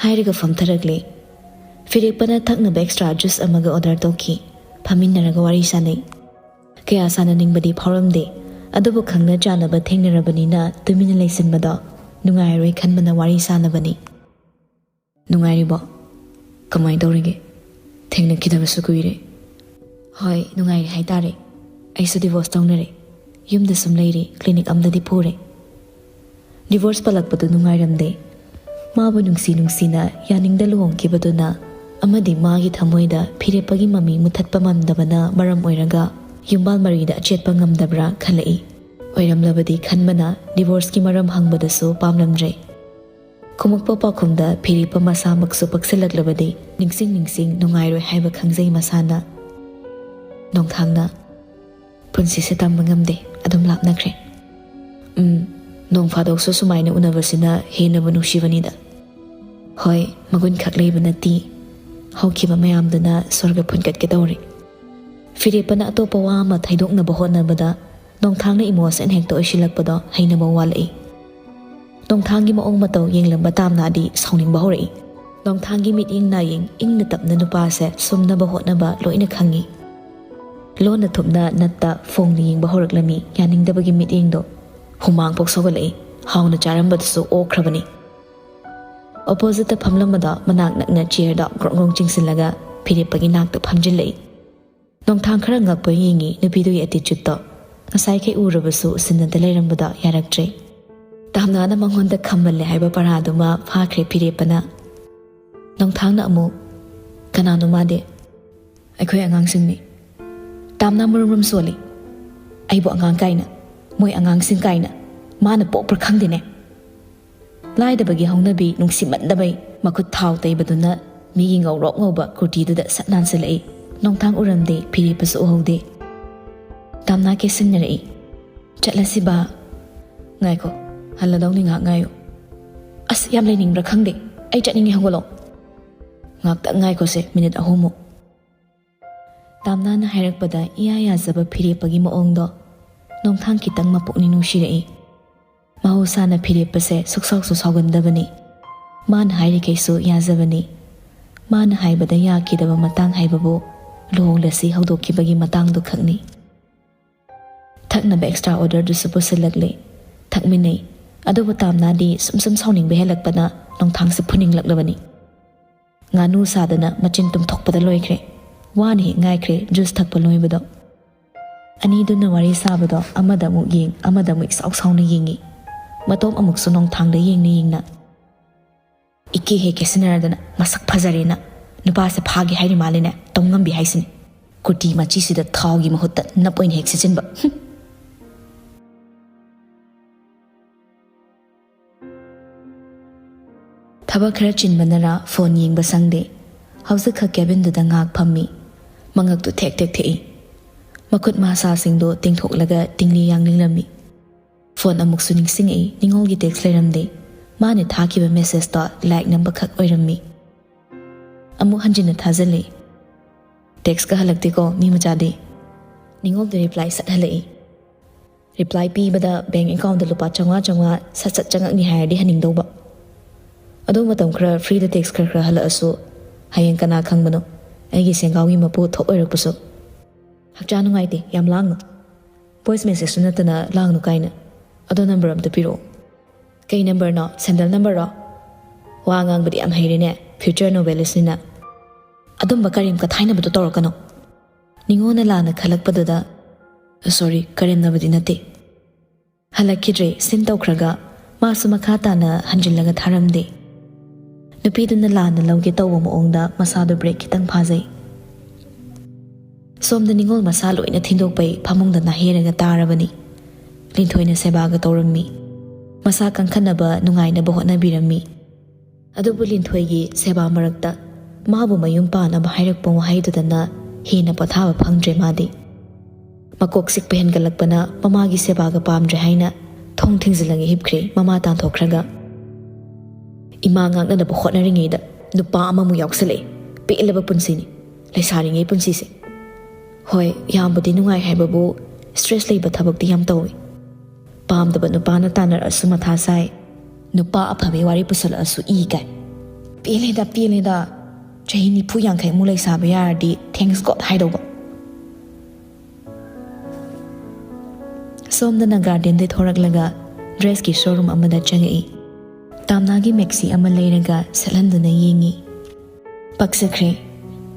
ꯍꯥꯏꯔꯒ ꯐꯝꯊꯔꯛꯂꯦ꯫ ꯐꯤꯔꯦꯞꯄꯅ ꯊꯛꯅꯕ ꯑꯦꯛꯁꯇ꯭ꯔꯥ ꯖꯨꯁ ꯑꯃꯒ ꯑꯣꯔꯗꯔ ꯇꯧꯈꯤ꯫ ꯐꯝꯃꯤꯟꯅꯔꯒ ꯋꯥꯔꯤ ꯁꯥꯟꯅꯩ꯫ ꯀꯌꯥ ꯁꯥꯟꯅꯅꯤꯡꯕꯗꯤ ꯐꯥꯎꯔꯝꯗꯦ, ꯑꯗꯨꯕꯨ ꯈꯪꯅ ꯆꯥꯟꯅꯕ ꯊꯦꯡꯅꯔꯕꯅꯤꯅ ꯇꯨꯃꯤꯟꯅ ꯂꯩꯁꯤꯟꯕꯗꯣ ꯅꯨꯡꯉꯥꯏꯔꯣꯏ ꯈꯟꯕꯅ ꯋꯥꯔꯤ ꯁꯥꯟꯅꯕꯅꯤ꯫ "ꯅꯨꯡꯉꯥꯏꯔꯤꯕꯣ? ꯀꯃꯥꯏꯅ ꯇꯧꯔꯤꯒꯦ? ꯊꯦꯡꯅꯈꯤꯗꯕꯁꯨ ꯀꯨꯏꯔꯦ꯫" "ꯍꯣꯏ, ꯅꯨꯡꯉꯥꯏꯔꯤ ꯍꯥꯏꯇꯥꯔꯦ꯫ ꯑꯩꯁꯨ ꯗꯤꯚꯣꯔꯁ ꯇꯧꯅꯔꯦ꯫ ꯌꯨꯝꯗ ꯁꯨꯝ ꯂꯩꯔꯤ, ꯀ꯭ꯂꯤꯅꯤꯛ ꯑꯝꯗꯗꯤ ꯄꯨꯔꯦ꯫" ꯗꯤꯚꯣꯔꯁ ꯄꯜꯂꯛꯄꯗꯨ ꯅꯨꯡꯉꯥꯏꯔꯝꯗꯦ꯫ ꯃꯥꯕꯨ ꯅꯨꯡꯁꯤ ꯅꯨꯡꯁꯤꯅ ꯌꯥꯅꯤꯡꯗ ꯂꯨꯍꯣꯡꯈꯤꯕꯗꯨꯅ ꯑꯃꯗꯤ ꯃꯥꯒꯤ ꯊꯃꯣꯏꯗ ꯐꯤꯔꯦꯞꯄꯒꯤ ꯃꯃꯤ ꯃꯨꯊꯠꯄ ꯉꯝꯗꯕꯅ ꯃꯔꯝ ꯑꯣꯏꯔꯒ ꯌꯨꯝꯕꯥꯜ ꯃꯔꯤꯗ ꯑꯆꯦꯠꯄ ꯉꯝꯗꯕ꯭ꯔꯥ ꯈꯜꯂꯛꯏ꯫ ꯑꯣꯏꯔꯝꯂꯕꯗꯤ ꯈꯟꯕꯅ ꯗꯤꯚꯣꯔꯁꯀꯤ ꯃꯔꯝ ꯍꯪꯕꯗꯁꯨ ꯄꯥꯝꯂꯝꯗ꯭ꯔꯦ꯫ ꯈꯨꯝꯃꯛꯄ ꯄꯥꯎꯈꯨꯝꯗ ꯐꯤꯔꯦꯞꯄ ꯃꯁꯥꯃꯛꯁꯨ ꯄꯛꯁꯤꯜꯂꯛꯂꯕꯗꯤ ꯅꯤꯡꯁꯤꯡ ꯅꯤꯡꯁꯤꯡ ꯅꯨꯡꯉꯥꯏꯔꯣꯏ ꯍꯥꯏꯕ ꯈꯪꯖꯩ ꯃꯁꯥꯅ꯫ ꯅꯣꯡꯊꯥꯡꯅ, "ꯄꯨꯟꯁꯤꯁꯦ ꯇꯝꯕ ꯉꯝꯗꯦ, ꯑꯗꯨꯝ ꯂꯥꯞꯅꯈ꯭ꯔꯦ꯫ ꯎꯝ, ꯅꯣꯡ ꯐꯥꯗꯣꯛꯁꯨ ꯁꯨꯃꯥꯏꯅ ꯎꯅꯕꯁꯤꯅ ꯍꯦꯟꯅꯕꯨ ꯅꯨꯡꯁꯤꯕꯅꯤꯗ꯫" ꯍꯣꯏ, ꯃꯒꯨꯟ ꯈꯛ ꯂꯩꯕ ꯅꯠꯇꯦ꯫ ꯍꯧꯈꯤꯕ ꯃꯌꯥꯝꯗꯨꯅ ꯁ꯭ꯋꯔꯒ ꯐꯨꯟꯒꯠꯀꯦ ꯇꯧꯔꯦ꯫ ꯐꯤꯔꯦꯞꯄꯅ ꯑꯇꯣꯞꯄ ꯋꯥ ꯑꯃ ꯊꯩꯗꯣꯛꯅꯕ ꯍꯣꯠꯅꯕꯗ ꯅꯣꯡꯊꯥꯡꯅ ꯏꯃꯣꯁꯅꯦꯜ ꯍꯦꯛꯇ ꯑꯣꯏꯁꯤꯜꯂꯛꯄꯗꯣ ꯍꯩꯅꯕ ꯋꯥꯠꯂꯛꯏ꯫ ꯅꯣꯡꯊꯥꯡꯒꯤ ꯃꯑꯣꯡ ꯃꯇꯧ ꯌꯦꯡꯂꯝꯕ ꯇꯥꯝꯅꯥꯗꯤ ꯁꯥꯎꯅꯤꯡꯕ ꯍꯧꯔꯛꯏ꯫ ꯅꯣꯡꯊꯥꯡꯒꯤ ꯃꯤꯠꯌꯦꯡ ꯅꯥꯌꯦꯡ ꯏꯪꯅ ꯇꯞꯅ ꯅꯨꯄꯥꯁꯦ ꯁꯨꯝꯅꯕ ꯍꯣꯠꯅꯕ ꯂꯣꯏꯅ ꯈꯪꯉꯤ꯫ ꯂꯣꯟꯅ ꯊꯨꯞꯅ ꯅꯠꯇ ꯐꯣꯡꯅ ꯌꯦꯡꯕ ꯍꯧꯔꯛꯂꯝꯃꯤ ꯌꯥꯅꯤꯡꯗꯕꯒꯤ ꯃꯤꯠꯌꯦꯡꯗꯣ꯫ ꯍꯨꯃꯥꯡ ꯄꯣꯛ ꯁꯧꯒꯠꯂꯛꯏ꯫ ꯍꯥꯎꯅ ꯆꯥꯔꯝꯕꯗꯨꯁꯨ ꯑꯣꯛꯈ꯭ꯔꯕꯅꯤ꯫ ꯑꯣꯄꯣꯖꯤꯠꯇ ꯐꯝꯂꯝꯕꯗꯣ ꯃꯅꯥꯛ ꯅꯛꯅ ꯆꯤꯌꯔꯗꯣ ꯒ꯭ꯔꯣꯡ ꯒ꯭ꯔꯣꯡ ꯆꯤꯡꯁꯤꯜꯂꯒ ꯐꯤꯔꯦꯞꯄꯒꯤ ꯅꯥꯛꯇ ꯐꯝꯖꯤꯜꯂꯛꯏ꯫ ꯅꯣꯡꯊꯥꯡ ꯈꯔ ꯉꯛꯄ ꯌꯦꯡꯉꯤ ꯅꯨꯄꯤꯗꯨꯒꯤ ꯑꯦꯇꯤꯆꯨꯠꯇꯣ꯫ ꯉꯁꯥꯏꯈꯩ ꯎꯔꯕꯁꯨ ꯎꯁꯤꯟꯅꯗ ꯂꯩꯔꯝꯕꯗꯣ ꯌꯥꯔꯛꯇ꯭ꯔꯦ꯫ ꯇꯥꯝꯅꯥꯅ ꯃꯉꯣꯟꯗ ꯈꯝꯕꯜꯂꯦ ꯍꯥꯏꯕ ꯄꯔꯥꯗꯨꯃ ꯐꯥꯈ꯭ꯔꯦ ꯐꯤꯔꯦꯞꯄꯅ꯫ ꯅꯣꯡꯊꯥꯡꯅ ꯑꯃꯨꯛ, "ꯀꯅꯥꯅꯣ ꯃꯥꯗꯤ?" "ꯑꯩꯈꯣꯏ ꯑꯉꯥꯡꯁꯤꯡꯅꯤ꯫" ꯇꯥꯝꯅꯥ ꯃꯔꯨꯝ ꯃꯔꯨꯝ ꯁꯣꯜꯂꯤ꯫ "ꯑꯩꯕꯨ ꯑꯉꯥꯡ ꯀꯥꯏꯅ, ꯃꯣꯏ ꯑꯉꯥꯡꯁꯤꯡ ꯀꯥꯏꯅ꯫ ꯃꯥꯅ ꯄꯣꯛꯄ꯭ꯔꯥ ꯈꯪꯗꯦꯅꯦ꯫" ꯂꯥꯏꯗꯕꯒꯤ ꯍꯧꯅꯕꯤ ꯅꯨꯡꯁꯤꯃꯟꯗꯕꯩ ꯃꯈꯨꯠ ꯊꯥꯎ ꯇꯩꯕꯗꯨꯅ ꯃꯤꯒꯤ ꯉꯧꯔꯣꯛ ꯉꯧꯕ ꯀꯨꯔꯇꯤꯗꯨꯗ ꯁꯠ ꯅꯥꯟꯁꯤꯜꯂꯛꯏ꯫ ꯅꯣꯡꯊꯥꯡ ꯎꯔꯝꯗꯦ, ꯐꯤꯔꯦꯞꯄꯁꯨ ꯎꯍꯧꯗꯦ꯫ ꯇꯥꯝꯅꯥ ꯀꯦꯁꯤꯟꯅꯔꯛꯏ꯫ "ꯆꯠꯂꯁꯤ ꯕꯥ꯫" "ꯉꯥꯏꯈꯣ, ꯍꯜꯂꯗꯧꯅꯤ, ꯉꯥꯏꯍꯥꯛ ꯉꯥꯏꯌꯨ꯫" "ꯑꯁ, ꯌꯥꯝ ꯂꯩꯅꯤꯡꯕ꯭ꯔꯥ ꯈꯪꯗꯦ, ꯑꯩ ꯆꯠꯅꯤꯡꯉꯦ, ꯍꯧꯒꯠꯂꯣ꯫" "ꯉꯥꯛꯇꯪ ꯉꯥꯏꯈꯣꯁꯦ, ꯃꯤꯅꯤꯠ ꯑꯍꯨꯝꯃꯨꯛ꯫" ꯇꯥꯝꯅꯥꯅ ꯍꯥꯏꯔꯛꯄꯗ ꯏꯌꯥ ꯌꯥꯖꯕ ꯐꯤꯔꯦꯞꯄꯒꯤ ꯃꯑꯣꯡꯗꯣ ꯅꯣꯡꯊꯥꯡ ꯈꯤꯇꯪ ꯃꯄꯨꯛꯅꯤꯡ ꯅꯨꯡꯁꯤꯔꯛꯏ꯫ ꯃꯍꯧꯁꯥꯅ ꯐꯤꯔꯦꯞꯄꯁꯦ ꯁꯨꯛꯁꯥꯎꯁꯨ ꯁꯥꯎꯒꯟꯗꯕꯅꯤ꯫ ꯃꯥꯅ ꯍꯥꯏꯔꯤꯈꯩꯁꯨ ꯌꯥꯖꯕꯅꯤ꯫ ꯃꯥꯅ ꯍꯥꯏꯕꯗ ꯌꯥꯈꯤꯗꯕ ꯃꯇꯥꯡ ꯍꯥꯏꯕꯕꯨ ꯂꯨꯍꯣꯡꯂꯁꯤ ꯍꯧꯗꯣꯛꯈꯤꯕꯒꯤ ꯃꯇꯥꯡꯗꯨ ꯈꯛꯅꯤ꯫ ꯊꯛꯅꯕ ꯑꯦꯛꯁꯇ꯭ꯔꯥ ꯑꯣꯔꯗꯔꯗꯨꯁꯨ ꯄꯨꯁꯤꯜꯂꯛꯂꯦ꯫ ꯊꯛꯃꯤꯟꯅꯩ꯫ ꯑꯗꯨꯕꯨ ꯇꯥꯝꯅꯥꯗꯤ ꯁꯨꯝ ꯁꯨꯝ ꯁꯥꯎꯅꯤꯡꯕ ꯍꯦꯜꯂꯛꯄꯅ ꯅꯣꯡꯊꯥꯡꯁꯦ ꯐꯨꯅꯤꯡꯂꯛꯂꯕꯅꯤ꯫ ꯉꯥꯅꯨ ꯁꯥꯗꯅ ꯃꯆꯤꯟ ꯇꯨꯝꯊꯣꯛꯄꯗ ꯂꯣꯏꯈ꯭ꯔꯦ꯫ ꯋꯥꯅ ꯍꯦꯛ ꯉꯥꯏꯈ꯭ꯔꯦ ꯖꯨꯁ ꯊꯛꯄ ꯂꯣꯏꯕꯗꯣ꯫ ꯑꯅꯤꯗꯨꯅ ꯋꯥꯔꯤ ꯁꯥꯕꯗꯣ ꯑꯃꯗ ꯑꯃꯨꯛ ꯌꯦꯡ, ꯑꯃꯗ ꯑꯃꯨꯛ ꯏꯁꯥꯎ ꯁꯥꯎꯅ ꯌꯦꯡꯉꯤ꯫ ꯃꯇꯣꯝ ꯑꯃꯨꯛꯁꯨ ꯅꯣꯡꯊꯥꯡꯗ ꯌꯦꯡꯅ ꯌꯦꯡꯅ, "ꯏꯀꯦ ꯍꯦꯛ ꯀꯦꯁꯤꯟꯅꯔꯗꯅ ꯃꯁꯛ ꯐꯖꯔꯦꯅ ꯅꯨꯄꯥꯁꯦ ꯐꯥꯒꯦ ꯍꯥꯏꯔꯤ ꯃꯥꯜꯂꯦꯅꯦ, ꯇꯧ ꯉꯝꯕꯤ ꯍꯥꯏꯁꯤꯅꯦ꯫ ꯀꯨꯔꯇꯤ ꯃꯆꯤꯁꯤꯗ ꯊꯥꯎꯒꯤ ꯃꯍꯨꯠꯇ ꯅꯞ ꯑꯣꯏꯅ ꯍꯦꯛ ꯁꯤꯠꯆꯤꯟꯕ꯫ ꯍꯨꯝ꯫" ꯊꯕꯛ ꯈꯔ ꯆꯤꯟꯕꯅꯔꯥ ꯐꯣꯟ ꯌꯦꯡꯕ ꯁꯪꯗꯦ꯫ ꯍꯧꯖꯤꯛꯈꯛ ꯀꯦꯕꯤꯟꯗꯨꯗ ꯉꯥꯏꯍꯥꯛ ꯐꯝꯃꯤ꯫ ꯃꯉꯛꯇꯨ ꯊꯦꯛ ꯊꯦꯛ ꯊꯦꯛꯏ꯫ ꯃꯈꯨꯠ ꯃꯁꯥꯁꯤꯡꯗꯨ ꯇꯤꯡꯊꯣꯛꯂꯒ ꯇꯤꯡꯂꯤ ꯌꯥꯡꯂꯤꯡꯂꯝꯃꯤ꯫ ꯐꯣꯟ ꯑꯃꯨꯛꯁꯨ ꯅꯤꯡꯁꯤꯡꯉꯛꯏ, ꯅꯤꯉꯣꯜꯒꯤ ꯇꯦꯛꯁ ꯂꯩꯔꯝꯗꯦ꯫ ꯃꯥꯅ ꯊꯥꯈꯤꯕ ꯃꯦꯁꯦꯖꯇꯣ ꯂꯥꯏꯛ ꯅꯝꯕꯈꯛ ꯑꯣꯏꯔꯝꯃꯤ꯫ ꯑꯃꯨꯛ ꯍꯟꯖꯤꯟꯅ ꯊꯥꯖꯤꯜꯂꯤ꯫ ꯇꯦꯛꯁꯀ ꯍꯜꯂꯛꯇꯦꯀꯣ ꯃꯤ ꯃꯆꯥꯗꯤ꯫ ꯅꯤꯉꯣꯜꯗ ꯔꯤꯄ꯭ꯂꯥꯏ ꯁꯠ ꯍꯜꯂꯛꯏ꯫ ꯔꯤꯄ꯭ꯂꯥꯏ ꯄꯤꯕꯗ ꯕꯦꯡ ꯑꯦꯀꯥꯎꯟꯗ ꯂꯨꯄꯥ ꯆꯥꯝꯃꯉꯥ ꯆꯥꯝꯃꯉꯥ ꯁꯠ ꯁꯠ ꯆꯪꯉꯛꯅꯤ ꯍꯥꯏꯔꯗꯤ ꯍꯟꯅꯤꯡꯗꯧꯕ꯫ ꯑꯗꯣ ꯃꯇꯝ ꯈꯔ ꯐ꯭ꯔꯤꯗ ꯇꯦꯛꯁ ꯈꯔ ꯈꯔ ꯍꯜꯂꯛꯑꯁꯨ ꯍꯌꯦꯡ ꯀꯅꯥ ꯈꯪꯕꯅꯣ ꯑꯩꯒꯤ ꯁꯦꯟꯒꯥꯎꯒꯤ ꯃꯄꯨ ꯊꯣꯛ ꯑꯣꯏꯔꯛꯄꯁꯨ꯫ "ꯍꯛꯆꯥꯡ ꯅꯨꯡꯉꯥꯏꯇꯦ, ꯌꯥꯝ ꯂꯥꯡꯅꯨ꯫ ꯚꯣꯏꯁ ꯃꯦꯁꯦꯖꯁꯨ ꯅꯠꯇꯅ ꯂꯥꯡꯅꯨ ꯀꯥꯏꯅ꯫ ꯑꯗꯣ ꯅꯝꯕꯔ ꯑꯝꯇ ꯄꯤꯔꯛꯑꯣ꯫ ꯀꯩ ꯅꯝꯕꯔꯅꯣ? ꯁꯦꯟꯗꯜ ꯅꯝꯕꯔꯔꯣ? ꯋꯥ ꯉꯥꯡꯕꯗꯤ ꯌꯥꯝ ꯍꯩꯔꯦꯅꯦ, future novelistꯅꯤꯅ꯫ ꯑꯗꯨꯝꯕ ꯀꯔꯦꯝ ꯀꯊꯥꯏꯅꯕꯗꯣ ꯇꯧꯔꯛꯀꯅꯣ꯫ ꯅꯤꯉꯣꯜꯅ ꯂꯥꯟꯅ ꯈꯜꯂꯛꯄꯗꯨꯗ꯫ Sorry, ꯀꯔꯦꯝꯅꯕꯗꯤ ꯅꯠꯇꯦ꯫ ꯍꯜꯂꯛꯈꯤꯗ꯭ꯔꯦ꯫ ꯁꯤꯟ ꯇꯧꯈ꯭ꯔꯒ ꯃꯥꯁꯨ ꯃꯈꯥ ꯇꯥꯅ ꯍꯟꯖꯤꯜꯂꯒ ꯊꯥꯔꯝꯗꯦ꯫ ꯅꯨꯄꯤꯗꯨꯅ ꯂꯥꯟꯅ ꯂꯧꯒꯦ ꯇꯧꯕ ꯃꯑꯣꯡꯗ ꯃꯁꯥꯗꯣ ꯕ꯭ꯔꯦꯛ ꯈꯤꯇꯪ ꯐꯥꯖꯩ꯫ ꯁꯣꯝꯗ ꯅꯤꯉꯣꯜ ꯃꯁꯥ ꯂꯣꯏꯅ ꯊꯤꯟꯗꯣꯛꯄꯩ ꯐꯃꯨꯡꯗ ꯅꯥꯍꯦꯔꯒ ꯇꯥꯔꯕꯅꯤ꯫ ꯂꯤꯟꯊꯣꯏꯅ ꯁꯦꯕꯥꯒ ꯇꯧꯔꯝꯃꯤ꯫ ꯃꯁꯥ ꯀꯟꯈꯠꯅꯕ ꯅꯨꯡꯉꯥꯏꯅꯕ ꯍꯣꯠꯅꯕꯤꯔꯝꯃꯤ꯫ ꯑꯗꯨꯕꯨ ꯂꯤꯟꯊꯣꯏꯒꯤ ꯁꯦꯕꯥ ꯃꯔꯛꯇ ꯃꯥꯕꯨ ꯃꯌꯨꯝ ꯄꯥꯟꯅꯕ ꯍꯥꯏꯔꯛꯄ ꯋꯥꯍꯩꯗꯨꯗꯅ ꯍꯦꯟꯅ ꯄꯣꯊꯥꯕ ꯐꯪꯗ꯭ꯔꯦ ꯃꯥꯗꯤ꯫ ꯃꯀꯣꯛ ꯆꯤꯛꯄ ꯍꯦꯟꯒꯠꯂꯛꯄꯅ ꯃꯃꯥꯒꯤ ꯁꯦꯕꯥꯒ ꯄꯥꯝꯗ꯭ꯔꯦ ꯍꯥꯏꯅ ꯊꯣꯡ ꯊꯤꯡꯖꯤꯜꯂꯒ ꯍꯤꯞꯈ꯭ꯔꯦ ꯃꯃꯥ ꯇꯥꯟꯊꯣꯛꯈ꯭ꯔꯒ꯫ ꯏꯃꯥ ꯉꯥꯛꯅꯅꯕ ꯍꯣꯠꯅꯔꯤꯉꯩꯗ ꯅꯨꯄꯥ ꯑꯃꯃꯨꯛ ꯌꯥꯎꯁꯜꯂꯛꯑꯦ꯫ ꯄꯦꯜꯂꯕ ꯄꯨꯟꯁꯤꯅꯤ ꯂꯩꯁꯥꯔꯤꯉꯩ ꯄꯨꯟꯁꯤꯁꯦ꯫ ꯍꯣꯏ, ꯌꯥꯝꯕꯨꯗꯤ ꯅꯨꯡꯉꯥꯏ ꯍꯥꯏꯕꯕꯨ stress ꯂꯩꯕ ꯊꯕꯛꯇꯤ ꯌꯥꯝ ꯇꯧꯏ꯫ ꯄꯥꯝꯗꯕ ꯅꯨꯄꯥꯅ ꯇꯥꯟꯅꯔꯛꯑꯁꯨ ꯃꯊꯥ ꯁꯥꯏ꯫ ꯅꯨꯄꯥ ꯑꯐꯕꯩ ꯋꯥꯔꯤ ꯄꯨꯁꯜꯂꯛꯑꯁꯨ ꯏ ꯀꯥꯏ꯫ ꯄꯦꯜꯂꯦꯗ, ꯄꯦꯜꯂꯦꯗ꯫ ꯆꯍꯤ ꯅꯤꯐꯨ ꯌꯥꯡꯈꯩꯃꯨꯛ ꯂꯩꯁꯥꯕ ꯌꯥꯔꯗꯤ thanks God ꯍꯥꯏꯗꯧꯕ꯫ ꯁꯣꯝꯗꯅ gardenꯗꯩ ꯊꯣꯔꯛꯂꯒ dressꯀꯤ showroom ꯑꯃꯗ ꯆꯪꯉꯛꯏ꯫ ꯇꯥꯝꯅꯥꯒꯤ maxi ꯑꯃ ꯂꯩꯔꯒ ꯁꯦꯠꯍꯟꯗꯨꯅ ꯌꯦꯡꯉꯤ꯫ ꯄꯛꯆꯈ꯭ꯔꯦ꯫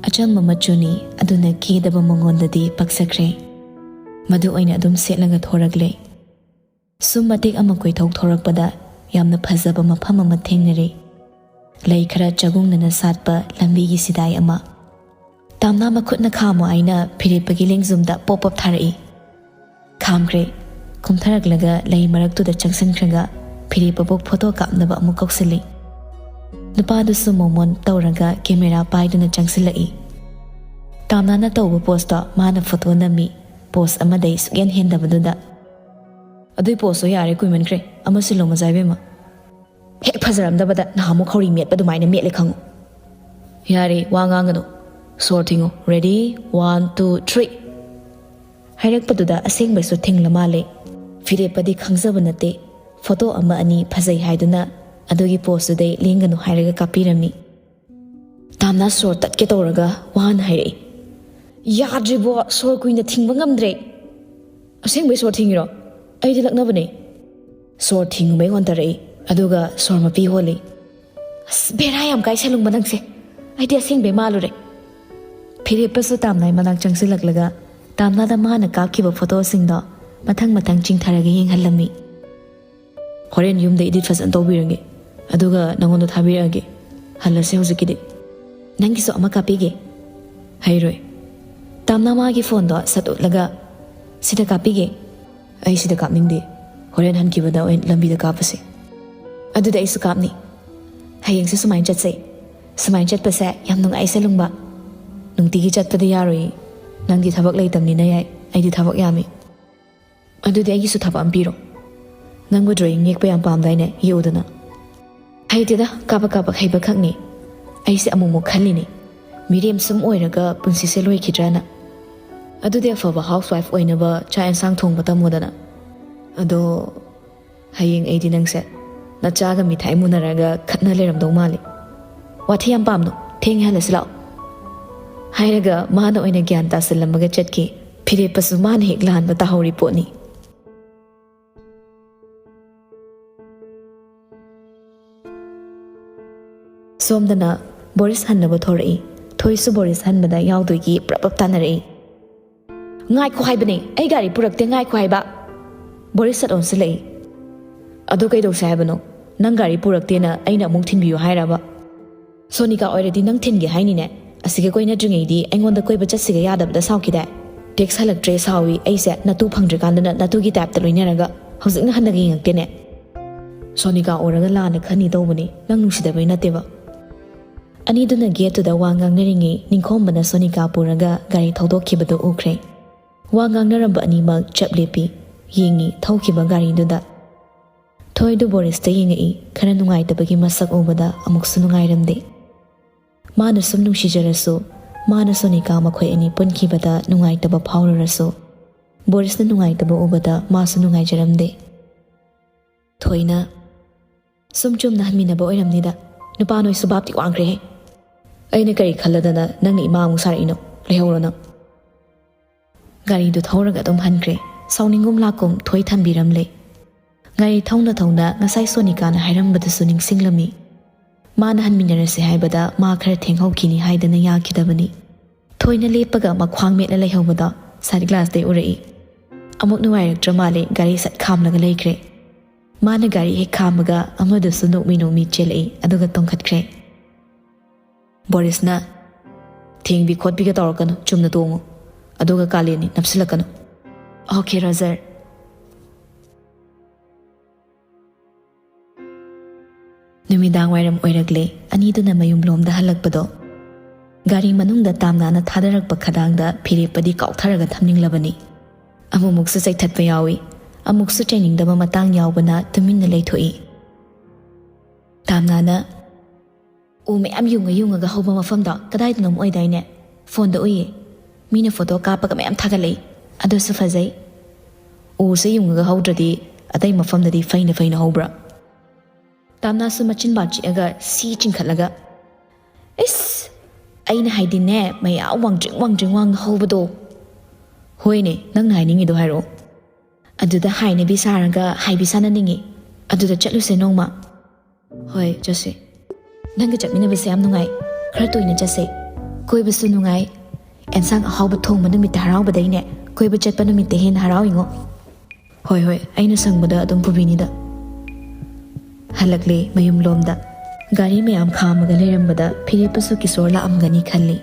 ꯑꯆꯝꯕ ꯃꯆꯨꯅꯤ, ꯑꯗꯨꯅ ꯀꯦꯗꯕ ꯃꯉꯣꯟꯗꯗꯤ ꯄꯛꯆꯈ꯭ꯔꯦ꯫ ꯃꯗꯨ ꯑꯣꯏꯅ ꯑꯗꯨꯝ ꯁꯦꯠꯂꯒ ꯊꯣꯔꯛꯂꯦ꯫ ꯁꯨꯝ ꯃꯇꯦꯛ ꯑꯃ ꯀꯣꯏꯊꯣꯛ ꯊꯣꯔꯛꯄꯗ ꯌꯥꯝꯅ ꯐꯖꯕ ꯃꯐꯝ ꯑꯃ ꯊꯦꯡꯅꯔꯦ꯫ ꯂꯩ ꯈꯔ ꯆꯒꯨꯡꯅꯅ ꯁꯥꯠꯄ ꯂꯝꯕꯤꯒꯤ ꯁꯤꯗꯥꯏ ꯑꯃ꯫ ꯇꯥꯝꯅꯥ ꯃꯈꯨꯠꯅ ꯈꯥꯝꯃꯣ ꯍꯥꯏꯅ ꯐꯤꯔꯦꯞꯄꯒꯤ ꯂꯦꯡꯖꯨꯝꯗ ꯄꯣꯞ ꯄꯣꯞ ꯊꯥꯔꯛꯏ꯫ ꯈꯥꯝꯈ꯭ꯔꯦ꯫ ꯀꯨꯝꯊꯔꯛꯂꯒ ꯂꯩ ꯃꯔꯛꯇꯨꯗ ꯆꯪꯁꯤꯟꯈ꯭ꯔꯒ ꯐꯤꯔꯦꯞꯄꯕꯨ photo ꯀꯥꯞꯅꯕ ꯑꯃꯨꯛ ꯀꯧꯁꯤꯜꯂꯤ꯫ ꯅꯨꯄꯥꯗꯨꯁꯨ ꯃꯣꯃꯣꯟ ꯇꯧꯔꯒ camera ꯄꯥꯏꯗꯨꯅ ꯆꯪꯁꯤꯜꯂꯛꯏ꯫ ꯇꯥꯝꯅꯥꯅ ꯇꯧꯕ poseꯇꯣ ꯃꯥꯅ photo ꯅꯝꯃꯤ꯫ Pose ꯑꯃꯗꯩ ꯁꯨꯛꯍꯦꯟ ꯍꯦꯟꯗꯕꯗꯨꯗ꯫ ꯑꯗꯨꯏ poseꯇꯣ ꯌꯥꯔꯦ, ꯀꯨꯏꯃꯟꯈ꯭ꯔꯦ꯫ ꯑꯃ ꯁꯤꯜꯂꯣ ꯃꯖꯥ ꯏꯕꯦꯝꯃ꯫ ꯍꯦꯛ ꯐꯖꯔꯝꯗꯕꯗ ꯅꯍꯥꯟꯃꯨꯛ ꯈꯧꯔꯤ ꯃꯦꯠꯄ ꯑꯗꯨꯃꯥꯏꯅ ꯃꯦꯠꯂꯦ ꯈꯪꯉꯨ꯫ ꯌꯥꯔꯦ, ꯋꯥ ꯉꯥꯡꯒꯅꯨ꯫ ꯁꯣꯔ ꯊꯤꯡꯉꯨ꯫ Ready? One, two, three꯫ ꯍꯥꯏꯔꯛꯄꯗꯨꯗ ꯑꯁꯦꯡꯕꯩꯁꯨ ꯊꯤꯡꯂ ꯃꯥꯜꯂꯦ꯫ ꯐꯤꯔꯦꯞꯄꯗꯤ ꯈꯪꯖꯕ ꯅꯠꯇꯦ꯫ Photo ꯑꯃ ꯑꯅꯤ ꯐꯖꯩ ꯍꯥꯏꯗꯨꯅ ꯑꯗꯨꯒꯤ poseꯇꯨꯗꯩ ꯂꯦꯡꯒꯅꯨ ꯍꯥꯏꯔꯒ ꯀꯥꯞꯄꯤꯔꯝꯃꯤ꯫ ꯇꯥꯝꯅꯥ ꯁꯣꯔ ꯇꯠꯀꯦ ꯇꯧꯔꯒ ꯋꯥꯅ ꯍꯥꯏꯔꯛꯏ꯫ ꯌꯥꯗ꯭ꯔꯤꯕꯣ, ꯁꯣꯔ ꯀꯨꯏꯅ ꯊꯤꯡꯕ ꯉꯝꯗ꯭ꯔꯦ꯫ ꯑꯁꯦꯡꯕꯩ ꯁꯣꯔ ꯊꯤꯡꯉꯤꯔꯣ? ꯑꯩꯗꯤ ꯂꯛꯅꯕꯅꯦ꯫ ꯁꯣꯔ ꯊꯤꯡꯉꯨꯕꯩ ꯍꯣꯟꯊꯔꯛꯏ, ꯑꯗꯨꯒ ꯁꯣꯔ ꯃꯄꯤ ꯍꯣꯜꯂꯤ꯫ ꯑꯁ, ꯕꯦꯔꯥ ꯌꯥꯝ ꯀꯥꯏ ꯁꯦꯂꯨꯡꯕ ꯅꯪꯁꯦ꯫ ꯑꯩꯗꯤ ꯑꯁꯦꯡꯕꯩ ꯃꯥꯜꯂꯨꯔꯦ꯫ ꯐꯤꯔꯦꯞꯄꯁꯨ ꯇꯥꯝꯅꯥꯏ ꯃꯅꯥꯛ ꯆꯪꯁꯤꯜꯂꯛꯂꯒ ꯇꯥꯝꯅꯥꯗ ꯃꯥꯅ ꯀꯥꯞꯈꯤꯕ ꯐꯣꯇꯣꯁꯤꯡꯗꯣ ꯃꯊꯪ ꯃꯊꯪ ꯆꯤꯡꯊꯔꯒ ꯌꯦꯡꯍꯜꯂꯝꯃꯤ꯫ "ꯍꯣꯔꯦꯟ ꯌꯨꯝꯗ ꯏꯗꯤꯠ ꯐꯖꯅ ꯇꯧꯕꯤꯔꯒꯦ, ꯑꯗꯨꯒ ꯅꯉꯣꯟꯗ ꯊꯥꯕꯤꯔꯛꯑꯒꯦ꯫ ꯍꯜꯂꯁꯦ ꯍꯧꯖꯤꯛꯀꯤꯗꯤ꯫ ꯅꯪꯒꯤꯁꯨ ꯑꯃ ꯀꯥꯞꯄꯤꯒꯦ꯫" "ꯍꯩꯔꯣꯏ꯫" ꯇꯥꯝꯅꯥ ꯃꯥꯒꯤ ꯐꯣꯟꯗꯣ ꯁꯠ ꯎꯠꯂꯒ, "ꯁꯤꯗ ꯀꯥꯞꯄꯤꯒꯦ꯫" "ꯑꯩ ꯁꯤꯗ ꯀꯥꯞꯅꯤꯡꯗꯦ꯫ ꯍꯣꯔꯦꯟ ꯍꯟꯈꯤꯕꯗ ꯑꯣꯏꯅ ꯂꯝꯕꯤꯗ ꯀꯥꯞꯄꯁꯦ꯫" "ꯑꯗꯨꯗꯤ ꯑꯩꯁꯨ ꯀꯥꯞꯅꯤ꯫ ꯍꯌꯦꯡꯁꯦ ꯁꯨꯃꯥꯏꯅ ꯆꯠꯁꯦ꯫ ꯁꯨꯃꯥꯏꯅ ꯆꯠꯄꯁꯦ ꯌꯥꯝ ꯅꯨꯡꯉꯥꯏ ꯁꯦꯂꯨꯡꯕ꯫ ꯅꯨꯡꯇꯤꯒꯤ ꯆꯠꯄꯗꯤ ꯌꯥꯔꯣꯏꯌꯦ꯫ ꯅꯪꯗꯤ ꯊꯕꯛ ꯂꯩꯇꯕꯅꯤꯅ ꯌꯥꯏ, ꯑꯩꯗꯤ ꯊꯕꯛ ꯌꯥꯝꯃꯤ꯫" "ꯑꯗꯨꯗꯤ ꯑꯩꯒꯤꯁꯨ ꯊꯕꯛ ꯑꯃ ꯄꯤꯔꯣ꯫ ꯅꯪꯕꯨ ꯗ꯭ꯔꯣꯌꯤꯡ ꯌꯦꯛꯄ ꯌꯥꯝ ꯄꯥꯝꯗꯥꯏꯅꯦ, ꯌꯦꯛꯎꯗꯅ꯫" "ꯍꯩꯇꯦꯗ, ꯀꯥꯕꯛ ꯀꯥꯕꯛ ꯍꯩꯕ ꯈꯛꯅꯤ꯫ ꯑꯩꯁꯦ ꯑꯃꯨꯛꯃꯨꯛ ꯈꯜꯂꯤꯅꯦ, ꯃꯤꯔꯦꯝ ꯁꯨꯝ ꯑꯣꯏꯔꯒ ꯄꯨꯟꯁꯤꯁꯦ ꯂꯣꯏꯈꯤꯗ꯭ꯔꯅ꯫ ꯑꯗꯨꯗꯤ ꯑꯐꯕ ꯍꯥꯎꯁ ꯋꯥꯏꯐ ꯑꯣꯏꯅꯕ ꯆꯥꯛ ꯌꯦꯟꯁꯥꯡ ꯊꯣꯡꯕ ꯇꯝꯃꯣꯗꯅ꯫" "ꯑꯗꯣ," "ꯍꯌꯦꯡ ꯑꯩꯗꯤ ꯅꯪꯁꯦ ꯅꯆꯥꯒ ꯃꯤꯊꯥꯏ ꯃꯨꯟꯅꯔꯒ ꯈꯠꯅ ꯂꯩꯔꯝꯗꯧ ꯃꯥꯜꯂꯤ꯫ ꯋꯥꯊꯤ ꯌꯥꯝ ꯄꯥꯝꯅꯣ, ꯊꯦꯡꯉꯦ, ꯍꯜꯂꯁꯤ ꯂꯥꯛꯑꯣ꯫" ꯍꯥꯏꯔꯒ ꯃꯥꯅ ꯑꯣꯏꯅ ꯒ꯭ꯌꯥꯟ ꯇꯥꯁꯤꯜꯂꯝꯃꯒ ꯆꯠꯈꯤ꯫ ꯐꯤꯔꯦꯞꯄꯁꯨ ꯃꯥꯅ ꯍꯦꯛ ꯂꯥꯟꯕ ꯇꯥꯍꯧꯔꯤ ꯄꯣꯠꯅꯤ꯫ ꯁꯣꯝꯗꯅ ꯕꯣꯔꯤꯁ ꯍꯟꯅꯕ ꯊꯣꯔꯛꯏ꯫ ꯊꯣꯏꯁꯨ ꯕꯣꯔꯤꯁ ꯍꯟꯕꯗ ꯌꯥꯎꯗꯣꯏꯒꯤ ꯄ꯭ꯔꯞ ꯄ꯭ꯔꯞ ꯇꯥꯟꯅꯔꯛꯏ꯫ "ꯉꯥꯏꯈꯣ ꯍꯥꯏꯕꯅꯦ, ꯑꯩ ꯒꯥꯔꯤ ꯄꯨꯔꯛꯇꯦ, ꯉꯥꯏꯈꯣ ꯍꯥꯏꯕ꯫" ꯕꯣꯔꯤꯁ ꯁꯠ ꯑꯣꯟꯁꯤꯜꯂꯛꯏ꯫ "ꯑꯗꯨ ꯀꯩꯗꯧꯁꯦ ꯍꯥꯏꯕꯅꯣ? ꯅꯪ ꯒꯥꯔꯤ ꯄꯨꯔꯛꯇꯦꯅ ꯑꯩꯅ ꯑꯃꯨꯛ ꯊꯤꯟꯕꯤꯌꯨ ꯍꯥꯏꯔꯕ?" "ꯁꯣꯅꯤꯀꯥ ꯑꯣꯏꯔꯗꯤ ꯅꯪ ꯊꯤꯟꯒꯦ ꯍꯥꯏꯅꯤꯅꯦ꯫ ꯑꯁꯤꯒ ꯀꯣꯏꯅꯗ꯭ꯔꯤꯉꯩꯗꯤ ꯑꯩꯉꯣꯟꯗ ꯀꯣꯏꯕ ꯆꯠꯁꯤꯒ ꯌꯥꯗꯕꯗ ꯁꯥꯎꯈꯤꯗꯥꯏ? ꯇꯦꯛꯁ ꯍꯜꯂꯛꯇ꯭ꯔꯦ ꯁꯥꯎꯏ, ꯑꯩꯁꯦ ꯅꯇꯨ ꯐꯪꯗ꯭ꯔꯤꯀꯥꯟꯗꯅ ꯅꯇꯨꯒꯤ ꯇꯥꯏꯞꯇ ꯂꯣꯏꯅꯔꯒ ꯍꯧꯖꯤꯛꯅ ꯍꯟꯅꯒ ꯌꯦꯡꯉꯛꯇꯦꯅꯦ꯫" "ꯁꯣꯅꯤꯀꯥ ꯎꯔꯒ ꯂꯥꯟꯅ ꯈꯟꯅꯤ ꯇꯧꯕꯅꯤ, ꯅꯪ ꯅꯨꯡꯁꯤꯗꯕꯩ ꯅꯠꯇꯦꯕ꯫" ꯑꯅꯤꯗꯨꯅ ꯒꯦꯠꯇꯨꯗ ꯋꯥ ꯉꯥꯡꯅꯔꯤꯉꯩ ꯅꯤꯡꯈꯣꯝꯕꯅ ꯁꯣꯅꯤꯀꯥ ꯄꯨꯔꯒ ꯒꯥꯔꯤ ꯊꯧꯗꯣꯛꯈꯤꯕꯗꯨ ꯎꯈ꯭ꯔꯦ꯫ ꯋꯥ ꯉꯥꯡꯅꯔꯝꯕ ꯑꯅꯤꯃꯛ ꯆꯞ ꯂꯦꯞꯄꯤ, ꯌꯦꯡꯉꯤ ꯊꯧꯈꯤꯕ ꯒꯥꯔꯤꯗꯨꯗ꯫ ꯊꯣꯏꯗꯨ ꯕꯣꯔꯤꯁꯇ ꯌꯦꯡꯉꯛꯏ, ꯈꯔ ꯅꯨꯡꯉꯥꯏꯇꯕꯒꯤ ꯃꯁꯛ ꯎꯕꯗ ꯑꯃꯨꯛꯁꯨ ꯅꯨꯡꯉꯥꯏꯔꯝꯗꯦ꯫ ꯃꯥꯅ ꯁꯨꯝ ꯅꯨꯡꯁꯤꯖꯔꯁꯨ, ꯃꯥꯅ ꯁꯣꯅꯤꯀꯥ ꯃꯈꯣꯏ ꯑꯅꯤ ꯄꯨꯟꯈꯤꯕꯗ ꯅꯨꯡꯉꯥꯏꯇꯕ ꯐꯥꯎꯔꯨꯔꯁꯨ, ꯕꯣꯔꯤꯁꯅ ꯅꯨꯡꯉꯥꯏꯇꯕ ꯎꯕꯗ ꯃꯥꯁꯨ ꯅꯨꯡꯉꯥꯏꯖꯔꯝꯗꯦ꯫ ꯊꯣꯏꯅ, "ꯁꯨꯝ ꯆꯨꯝꯅ ꯍꯟꯃꯤꯟꯅꯕ ꯑꯣꯏꯔꯝꯅꯤꯗ꯫ ꯅꯨꯄꯥ ꯅꯣꯏꯁꯨ ꯚꯥꯞꯇꯤ ꯋꯥꯡꯈ꯭ꯔꯦꯍꯦ꯫ ꯑꯩꯅ ꯀꯔꯤ ꯈꯜꯂꯗꯅ ꯅꯪꯅ ꯏꯃꯥ ꯑꯃꯨꯛ ꯁꯥꯔꯛꯏꯅꯣ? ꯂꯩꯍꯧꯔꯣ ꯅꯪ꯫" ꯒꯥꯔꯤꯗꯨ ꯊꯧꯔꯒ ꯑꯗꯨꯝ ꯍꯟꯈ꯭ꯔꯦ꯫ ꯁꯥꯎꯅꯤꯡꯒꯨꯝ ꯂꯥꯛꯀꯨꯝ ꯊꯣꯏ ꯊꯝꯕꯤꯔꯝꯂꯦ꯫ ꯒꯥꯔꯤ ꯊꯧꯅ ꯊꯧꯅ ꯉꯁꯥꯏ ꯁꯣꯅꯤꯀꯥꯅ ꯍꯥꯏꯔꯝꯕꯗꯨꯁꯨ ꯅꯤꯡꯁꯤꯡꯂꯝꯃꯤ꯫ ꯃꯥꯅ ꯍꯟꯃꯤꯟꯅꯔꯁꯦ ꯍꯥꯏꯕꯗ ꯃꯥ ꯈꯔ ꯊꯦꯡꯍꯧꯈꯤꯅꯤ ꯍꯥꯏꯗꯅ ꯌꯥꯈꯤꯗꯕꯅꯤ꯫ ꯊꯣꯏꯅ ꯂꯦꯞꯄꯒ ꯃꯈ꯭ꯋꯥꯡ ꯃꯦꯠꯂ ꯂꯩꯍꯧꯕꯗꯣ ꯁꯥꯏꯠ ꯒ꯭ꯂꯥꯁꯇꯩ ꯎꯔꯛꯏ꯫ ꯑꯃꯨꯛ ꯅꯨꯡꯉꯥꯏꯔꯛꯇ꯭ꯔ ꯃꯥꯜꯂꯦ, ꯒꯥꯔꯤ ꯁꯠ ꯈꯥꯝꯂꯒ ꯂꯩꯈ꯭ꯔꯦ꯫ ꯃꯥꯅ ꯒꯥꯔꯤ ꯍꯦꯛ ꯈꯥꯝꯕꯒ ꯑꯃꯗꯨꯁꯨ ꯅꯣꯛꯃꯤ ꯅꯣꯛꯃꯤ ꯆꯦꯜꯂꯛꯏ, ꯑꯗꯨꯒ ꯇꯣꯡꯈꯠꯈ꯭ꯔꯦ꯫ ꯕꯣꯔꯤꯁꯅ, "ꯊꯦꯡꯕꯤ ꯈꯣꯠꯄꯤꯒ ꯇꯧꯔꯛꯀꯅꯨ, ꯆꯨꯝꯅ ꯇꯣꯡꯉꯨ꯫ ꯑꯗꯨꯒ ꯀꯥꯂꯦꯟꯅꯤ, ꯅꯞꯁꯤꯜꯂꯛꯀꯅꯨ꯫" "Okay, Roger." ꯅꯨꯃꯤꯗꯥꯡ ꯋꯥꯏꯔꯝ ꯑꯣꯏꯔꯛꯂꯦ, ꯑꯅꯤꯗꯨꯅ ꯃꯌꯨꯝꯂꯣꯝꯗ ꯍꯜꯂꯛꯄꯗꯣ꯫ ꯒꯥꯔꯤ ꯃꯅꯨꯡꯗ ꯇꯥꯝꯅꯥꯅ ꯊꯥꯗꯔꯛꯄ ꯈꯗꯥꯡꯗ ꯐꯤꯔꯦꯞꯄꯗꯤ ꯀꯥꯎꯊꯔꯒ ꯊꯝꯅꯤꯡꯂꯕꯅꯤ꯫ ꯑꯃꯨꯛꯃꯨꯛꯁꯨ ꯆꯩꯊꯠꯄ ꯌꯥꯎꯏ, ꯑꯃꯨꯛꯁꯨ ꯆꯩꯅꯤꯡꯗꯕ ꯃꯇꯥꯡ ꯌꯥꯎꯕꯅ ꯇꯨꯃꯤꯟꯅ ꯂꯩꯊꯣꯛꯏ꯫ ꯇꯥꯝꯅꯥꯅ, "ꯎ ꯃꯌꯥꯝ ꯌꯨꯡꯉ ꯌꯨꯡꯉꯒ ꯍꯧꯕ ꯃꯐꯝꯗꯣ ꯀꯗꯥꯏꯗꯅꯣꯝ ꯑꯣꯏꯗꯥꯏꯅꯦ? ꯐꯣꯟꯗ ꯎꯏꯌꯦ꯫ ꯃꯤꯅ ꯐꯣꯇꯣ ꯀꯥꯞꯄꯒ ꯃꯌꯥꯝ ꯊꯥꯒꯠꯂꯛꯏ꯫ ꯑꯗꯨꯁꯨ ꯐꯖꯩ꯫ ꯎꯁꯦ ꯌꯨꯡꯉꯒ ꯍꯧꯗ꯭ꯔꯗꯤ ꯑꯇꯩ ꯃꯐꯝꯗꯗꯤ ꯐꯩꯅ ꯐꯩꯅ ꯍꯧꯕ꯭ꯔꯥ?" ꯇꯥꯝꯅꯥꯁꯨ ꯃꯆꯤꯟ ꯕꯥ ꯆꯤꯛꯑꯒ ꯁꯤ ꯆꯤꯡꯈꯠꯂꯒ, "ꯏꯁ! ꯑꯩꯅ ꯍꯥꯏꯗꯤꯅꯦ, ꯃꯌꯥꯝ ꯋꯥꯡꯗ꯭ꯔꯤꯡ ꯋꯥꯡꯗ꯭ꯔꯤꯡ ꯋꯥꯡꯅ ꯍꯧꯕꯗꯣ꯫" "ꯍꯣꯏꯅꯦ, ꯅꯪꯅ ꯍꯥꯏꯅꯤꯡꯉꯤꯗꯣ ꯍꯥꯏꯔꯛꯑꯣ꯫" "ꯑꯗꯨꯗ ꯍꯥꯏꯅꯕꯤ ꯁꯥꯔꯒ ꯍꯥꯏꯕꯤ ꯁꯥꯟꯅꯅꯤꯡꯉꯤ꯫ ꯑꯗꯨꯗ ꯆꯠꯂꯨꯁꯦ ꯅꯣꯡꯃ꯫" "ꯍꯣꯏ, ꯆꯠꯁꯦ꯫ ꯅꯪꯒ ꯆꯠꯃꯤꯟꯅꯕꯁꯦ ꯌꯥꯝ ꯅꯨꯡꯉꯥꯏ꯫ ꯈꯔ ꯇꯣꯏꯅ ꯆꯠꯁꯦ꯫ ꯀꯣꯏꯕꯁꯨ ꯅꯨꯡꯉꯥꯏ꯫ ꯑꯦꯟꯁꯥꯡ ꯑꯍꯥꯎꯕ ꯊꯣꯡꯕ ꯅꯨꯃꯤꯠꯇ ꯍꯔꯥꯎꯕꯗꯩꯅꯦ, ꯀꯣꯏꯕ ꯆꯠꯄ ꯅꯨꯃꯤꯠꯇ ꯍꯦꯟꯅ ꯍꯔꯥꯎꯏꯉꯣ꯫" "ꯍꯣꯏ, ꯍꯣꯏ, ꯑꯩꯅ ꯁꯪꯕꯗ ꯑꯗꯨꯝ ꯄꯨꯕꯤꯅꯤꯗ꯫" ꯍꯜꯂꯛꯂꯦ ꯃꯌꯨꯝꯂꯣꯝꯗ꯫ ꯒꯥꯔꯤ ꯃꯌꯥꯝ ꯈꯥꯝꯃꯒ ꯂꯩꯔꯝꯕꯗ ꯐꯤꯔꯦꯞꯄꯁꯨ ꯀꯤꯁꯣꯔ ꯂꯥꯛꯑꯝꯒꯅꯤ ꯈꯜꯂꯤ꯫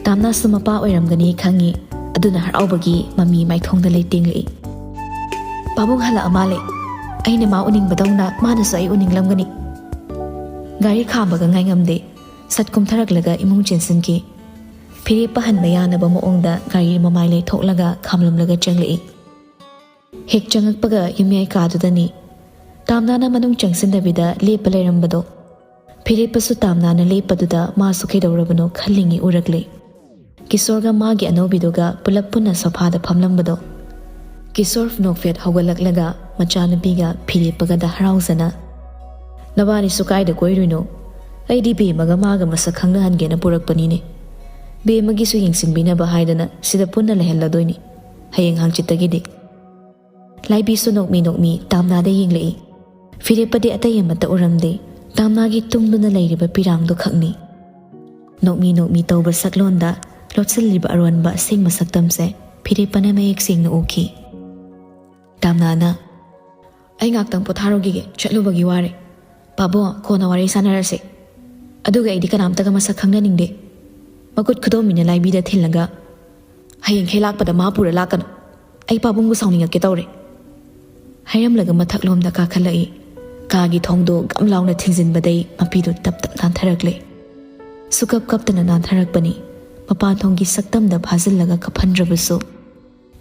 ꯇꯥꯝꯅꯥꯁꯨ ꯃꯄꯥ ꯑꯣꯏꯔꯝꯒꯅꯤ ꯈꯪꯉꯤ, ꯑꯗꯨꯅ ꯍꯔꯥꯎꯕꯒꯤ ꯃꯃꯤ ꯃꯥꯏꯊꯣꯡꯗ ꯂꯩꯇꯦꯡꯂꯛꯏ꯫ "ꯄꯥꯕꯨꯡ ꯍꯜꯂꯛꯑ ꯃꯥꯜꯂꯦ꯫ ꯑꯩꯅ ꯃꯥ ꯎꯅꯤꯡꯕꯗꯧꯅ ꯃꯥꯅꯁꯨ ꯑꯩ ꯎꯅꯤꯡꯂꯝꯒꯅꯤ꯫" ꯒꯥꯔꯤ ꯈꯥꯝꯕꯒ ꯉꯥꯏꯉꯝꯗꯦ꯫ ꯁꯠ ꯀꯨꯝꯊꯔꯛꯂꯒ ꯏꯃꯨꯡ ꯆꯦꯟꯁꯤꯟꯈꯤ꯫ ꯐꯤꯔꯦꯞꯄ ꯍꯟꯕ ꯌꯥꯅꯕ ꯃꯑꯣꯡꯗ ꯒꯥꯔꯤ ꯃꯃꯥꯏ ꯂꯩꯊꯣꯛꯂꯒ ꯈꯥꯝꯂꯝꯂꯒ ꯆꯪꯂꯛꯏ꯫ ꯍꯦꯛ ꯆꯪꯉꯛꯄꯒ ꯌꯨꯝꯌꯥꯏ ꯀꯥꯗꯨꯗꯅꯤ꯫ ꯇꯥꯝꯅꯥꯅ ꯃꯅꯨꯡ ꯆꯪꯁꯤꯟꯗꯕꯤꯗ ꯂꯦꯞꯄ ꯂꯩꯔꯝꯕꯗꯣ꯫ ꯐꯤꯔꯦꯞꯄꯁꯨ ꯇꯥꯝꯅꯥꯅ ꯂꯦꯞꯄꯗꯨꯗ ꯃꯥꯁꯨ ꯀꯩꯗꯧꯔꯕꯅꯣ ꯈꯜꯂꯤꯉꯩ ꯎꯔꯛꯂꯦ꯫ ꯀꯤꯁꯣꯔꯒ ꯃꯥꯒꯤ ꯑꯅꯧꯕꯤꯗꯨꯒ ꯄꯨꯂꯞ ꯄꯨꯟꯅ ꯁꯣꯐꯥꯗ ꯐꯝꯂꯝꯕꯗꯣ꯫ ꯀꯤꯁꯣꯔ ꯅꯣꯛꯐꯦꯠ ꯍꯧꯒꯠꯂꯛꯂꯒ ꯃꯆꯥꯅꯨꯄꯤꯒ ꯐꯤꯔꯦꯞꯄꯒꯗ ꯍꯔꯥꯎꯖꯅ, "ꯅꯕꯥꯅꯤꯁꯨ ꯀꯥꯏꯗ ꯀꯣꯏꯔꯨꯏꯅꯣ? ꯑꯩꯗꯤ ꯕꯦꯝꯃꯒ ꯃꯥꯒ ꯃꯁꯛ ꯈꯪꯅꯍꯟꯒꯦꯅ ꯄꯨꯔꯛꯄꯅꯤꯅꯦ꯫ ꯕꯦꯝꯃꯒꯤꯁꯨ ꯌꯦꯡꯁꯤꯟꯕꯤꯅꯕ ꯍꯥꯏꯗꯅ ꯁꯤꯗ ꯄꯨꯟꯅ ꯂꯩꯍꯜꯂꯗꯣꯏꯅꯤ ꯍꯌꯦꯡ ꯍꯥꯡꯆꯤꯠꯇꯒꯤꯗꯤ꯫" ꯂꯥꯏꯕꯤꯁꯨ ꯅꯣꯛꯃꯤ ꯅꯣꯛꯃꯤ ꯇꯥꯝꯅꯥꯗ ꯌꯦꯡꯂꯛꯏ꯫ ꯐꯤꯔꯦꯞꯄꯗꯤ ꯑꯇꯩ ꯑꯃꯠꯇ ꯎꯔꯝꯗꯦ, ꯇꯥꯝꯅꯥꯒꯤ ꯇꯨꯡꯗꯨꯅ ꯂꯩꯔꯤꯕ ꯄꯤꯔꯥꯡꯗꯨ ꯈꯛꯅꯤ꯫ ꯅꯣꯛꯃꯤ ꯅꯣꯛꯃꯤ ꯇꯧꯕ ꯁꯛꯂꯣꯟꯗ ꯂꯣꯠꯁꯤꯜꯂꯤꯕ ꯑꯔꯣꯟꯕ ꯑꯁꯦꯡꯕ ꯁꯛꯇꯝꯁꯦ ꯐꯤꯔꯦꯞꯄꯅ ꯃꯌꯦꯛ ꯁꯦꯡꯅ ꯎꯈꯤ꯫ ꯇꯥꯝꯅꯥꯅ, "ꯑꯩ ꯉꯥꯛꯇꯪ ꯄꯣꯊꯥꯔꯨꯈꯤꯒꯦ, ꯆꯠꯂꯨꯕꯒꯤ ꯋꯥꯔꯦ꯫ ꯄꯥꯕꯨꯡ, ꯀꯣꯟꯅ ꯋꯥꯔꯤ ꯁꯥꯟꯅꯔꯁꯦ꯫ ꯑꯗꯨꯒ ꯑꯩꯗꯤ ꯀꯅꯥꯝꯇꯒ ꯃꯁꯛ ꯈꯪꯅꯅꯤꯡꯗꯦ꯫ ꯃꯈꯨꯠ ꯈꯨꯗꯣꯝꯕꯤꯅ ꯂꯥꯏꯕꯤꯗ ꯊꯤꯜꯂꯒ, ꯍꯌꯦꯡꯈꯩ ꯂꯥꯛꯄꯗ ꯃꯥ ꯄꯨꯔ ꯂꯥꯛꯀꯅꯨ꯫ ꯑꯩ ꯄꯥꯕꯨꯡꯕꯨ ꯁꯥꯎꯅꯤꯡꯉꯛꯀꯦ ꯇꯧꯔꯦ," ꯍꯥꯏꯔꯝꯂꯒ ꯃꯊꯛꯂꯣꯝꯗ ꯀꯥꯈꯠꯂꯛꯏ꯫ ꯀꯥꯒꯤ ꯊꯣꯡꯗꯣ ꯒꯝ ꯂꯥꯎꯅ ꯊꯤꯡꯖꯤꯟꯕꯗꯩ ꯃꯄꯤꯗꯨ ꯇꯞ ꯇꯞ ꯅꯥꯟꯊꯔꯛꯂꯦ꯫ ꯁꯨꯀꯞ ꯀꯞꯇꯅ ꯅꯥꯟꯊꯔꯛꯄꯅꯤ꯫ ꯃꯄꯥꯟ ꯊꯣꯡꯒꯤ ꯁꯛꯇꯝꯗ ꯐꯥꯖꯤꯜꯂꯒ ꯀꯞꯍꯟꯗ꯭ꯔꯕꯁꯨ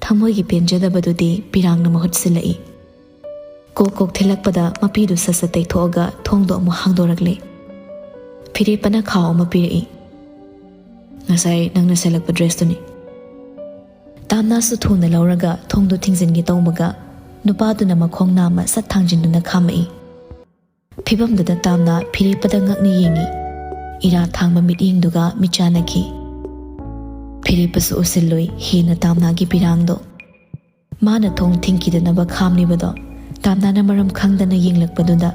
ꯊꯃꯣꯏꯒꯤ ꯄꯦꯟꯖꯗꯕꯗꯨꯗꯤ ꯄꯤꯔꯥꯡꯅ ꯃꯍꯨꯠ ꯁꯤꯜꯂꯛꯏ꯫ ꯀꯣꯛ ꯀꯣꯛ ꯊꯤꯜꯂꯛꯄꯗ ꯃꯄꯤꯗꯨ ꯁꯠ ꯁꯠ ꯇꯩꯊꯣꯛꯑꯒ ꯊꯣꯡꯗꯣ ꯑꯃꯨꯛ ꯍꯥꯡꯗꯣꯔꯛꯂꯦ꯫ ꯐꯤꯔꯦꯞꯄꯅ ꯈꯥꯎ ꯑꯃ ꯄꯤꯔꯛꯏ꯫ "ꯉꯁꯥꯏ ꯅꯪꯅ ꯁꯦꯠꯂꯛꯄ ꯗ꯭ꯔꯦꯁꯇꯨꯅꯤ꯫" ꯇꯥꯝꯅꯥꯁꯨ ꯊꯨꯅ ꯂꯧꯔꯒ ꯊꯣꯡꯗꯣ ꯊꯤꯡꯖꯤꯟꯒꯦ ꯇꯧꯕꯒ ꯅꯨꯄꯥꯗꯨꯅ ꯃꯈꯣꯡ ꯅꯥꯝꯃ ꯁꯠ ꯊꯥꯡꯖꯤꯟꯗꯨꯅ ꯈꯥꯝꯃꯛꯏ꯫ ꯐꯤꯕꯝꯗꯨꯗ ꯇꯥꯝꯅꯥ ꯐꯤꯔꯦꯞꯄꯗ ꯉꯛꯅ ꯌꯦꯡꯉꯤ꯫ ꯏꯔꯥ ꯊꯥꯡꯕ ꯃꯤꯠꯌꯦꯡꯗꯨꯒ ꯃꯤꯠ ꯆꯥꯟꯅꯈꯤ꯫ ꯐꯤꯔꯦꯞꯄꯁꯨ ꯎꯁꯤꯜꯂꯨꯏ ꯍꯦꯟꯅ ꯇꯥꯝꯅꯥꯒꯤ ꯄꯤꯔꯥꯡꯗꯣ꯫ ꯃꯥꯅ ꯊꯣꯡ ꯊꯤꯡꯈꯤꯗꯅꯕ ꯈꯥꯝꯂꯤꯕꯗꯣ ꯇꯥꯝꯅꯥꯅ ꯃꯔꯝ ꯈꯪꯗꯅ ꯌꯦꯡꯂꯛꯄꯗꯨꯗ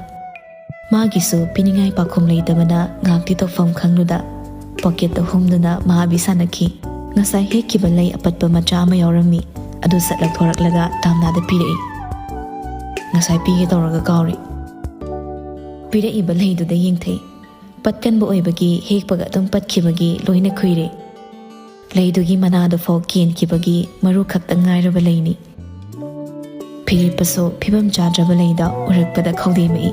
ꯃꯥꯒꯤꯁꯨ ꯄꯤꯅꯤꯡꯉꯥꯏ ꯄꯥꯈꯨꯝ ꯂꯩꯇꯕꯅ ꯉꯥꯛꯇꯤ ꯇꯧꯐꯝ ꯈꯪꯂꯨꯗ ꯄꯣꯀꯦꯠꯇ ꯍꯨꯝꯗꯨꯅ ꯃꯍꯥꯕꯤ ꯁꯥꯟꯅꯈꯤ꯫ ꯉꯁꯥꯏ ꯍꯦꯛꯈꯤꯕ ꯂꯩ ꯑꯄꯠꯄ ꯃꯆꯥ ꯑꯃ ꯌꯥꯎꯔꯝꯃꯤ, ꯑꯗꯨ ꯁꯠ ꯂꯧꯊꯣꯔꯛꯂꯒ ꯇꯥꯝꯅꯥꯗ ꯄꯤꯔꯛꯏ꯫ "ꯉꯁꯥꯏ ꯄꯤꯒꯦ ꯇꯧꯔꯒ ꯀꯥꯎꯔꯦ꯫" ꯄꯤꯔꯛꯏꯕ ꯂꯩꯗꯨꯗ ꯌꯦꯡꯊꯩ꯫ ꯄꯠꯀꯟꯕ ꯑꯣꯏꯕꯒꯤ ꯍꯦꯛꯄꯒ ꯑꯗꯨꯝ ꯄꯠꯈꯤꯕꯒꯤ ꯂꯣꯏꯅ ꯈꯨꯏꯔꯦ꯫ ꯂꯩꯗꯨꯒꯤ ꯃꯅꯥꯗꯨꯐꯥꯎ ꯀꯦꯟꯈꯤꯕꯒꯤ ꯃꯔꯨ ꯈꯛꯇ ꯉꯥꯏꯔꯕ ꯂꯩꯅꯤ꯫ ꯐꯤꯔꯦꯞꯄꯁꯨ ꯐꯤꯕꯝ ꯆꯥꯗ꯭ꯔꯕ ꯂꯩꯗ ꯎꯔꯛꯄꯗ ꯈꯧꯗꯦꯝꯃꯛꯏ꯫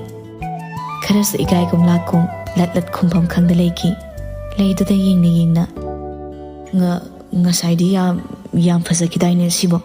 ꯈꯔꯁꯨ ꯏꯀꯥꯏꯒꯨꯝ ꯂꯥꯛꯀꯨꯝ ꯂꯠ ꯂꯠ ꯈꯨꯝꯐꯝ ꯈꯪꯗ ꯂꯩꯈꯤ꯫ ꯂꯩꯗꯨꯗ ꯌꯦꯡꯅ ꯌꯦꯡꯅ, "ꯉ-, ꯉꯁꯥꯏꯗꯤ ꯌꯥꯝ, ꯌꯥꯝ ꯐꯖꯈꯤꯗꯥꯏꯅꯦ ꯁꯤꯕꯣ?"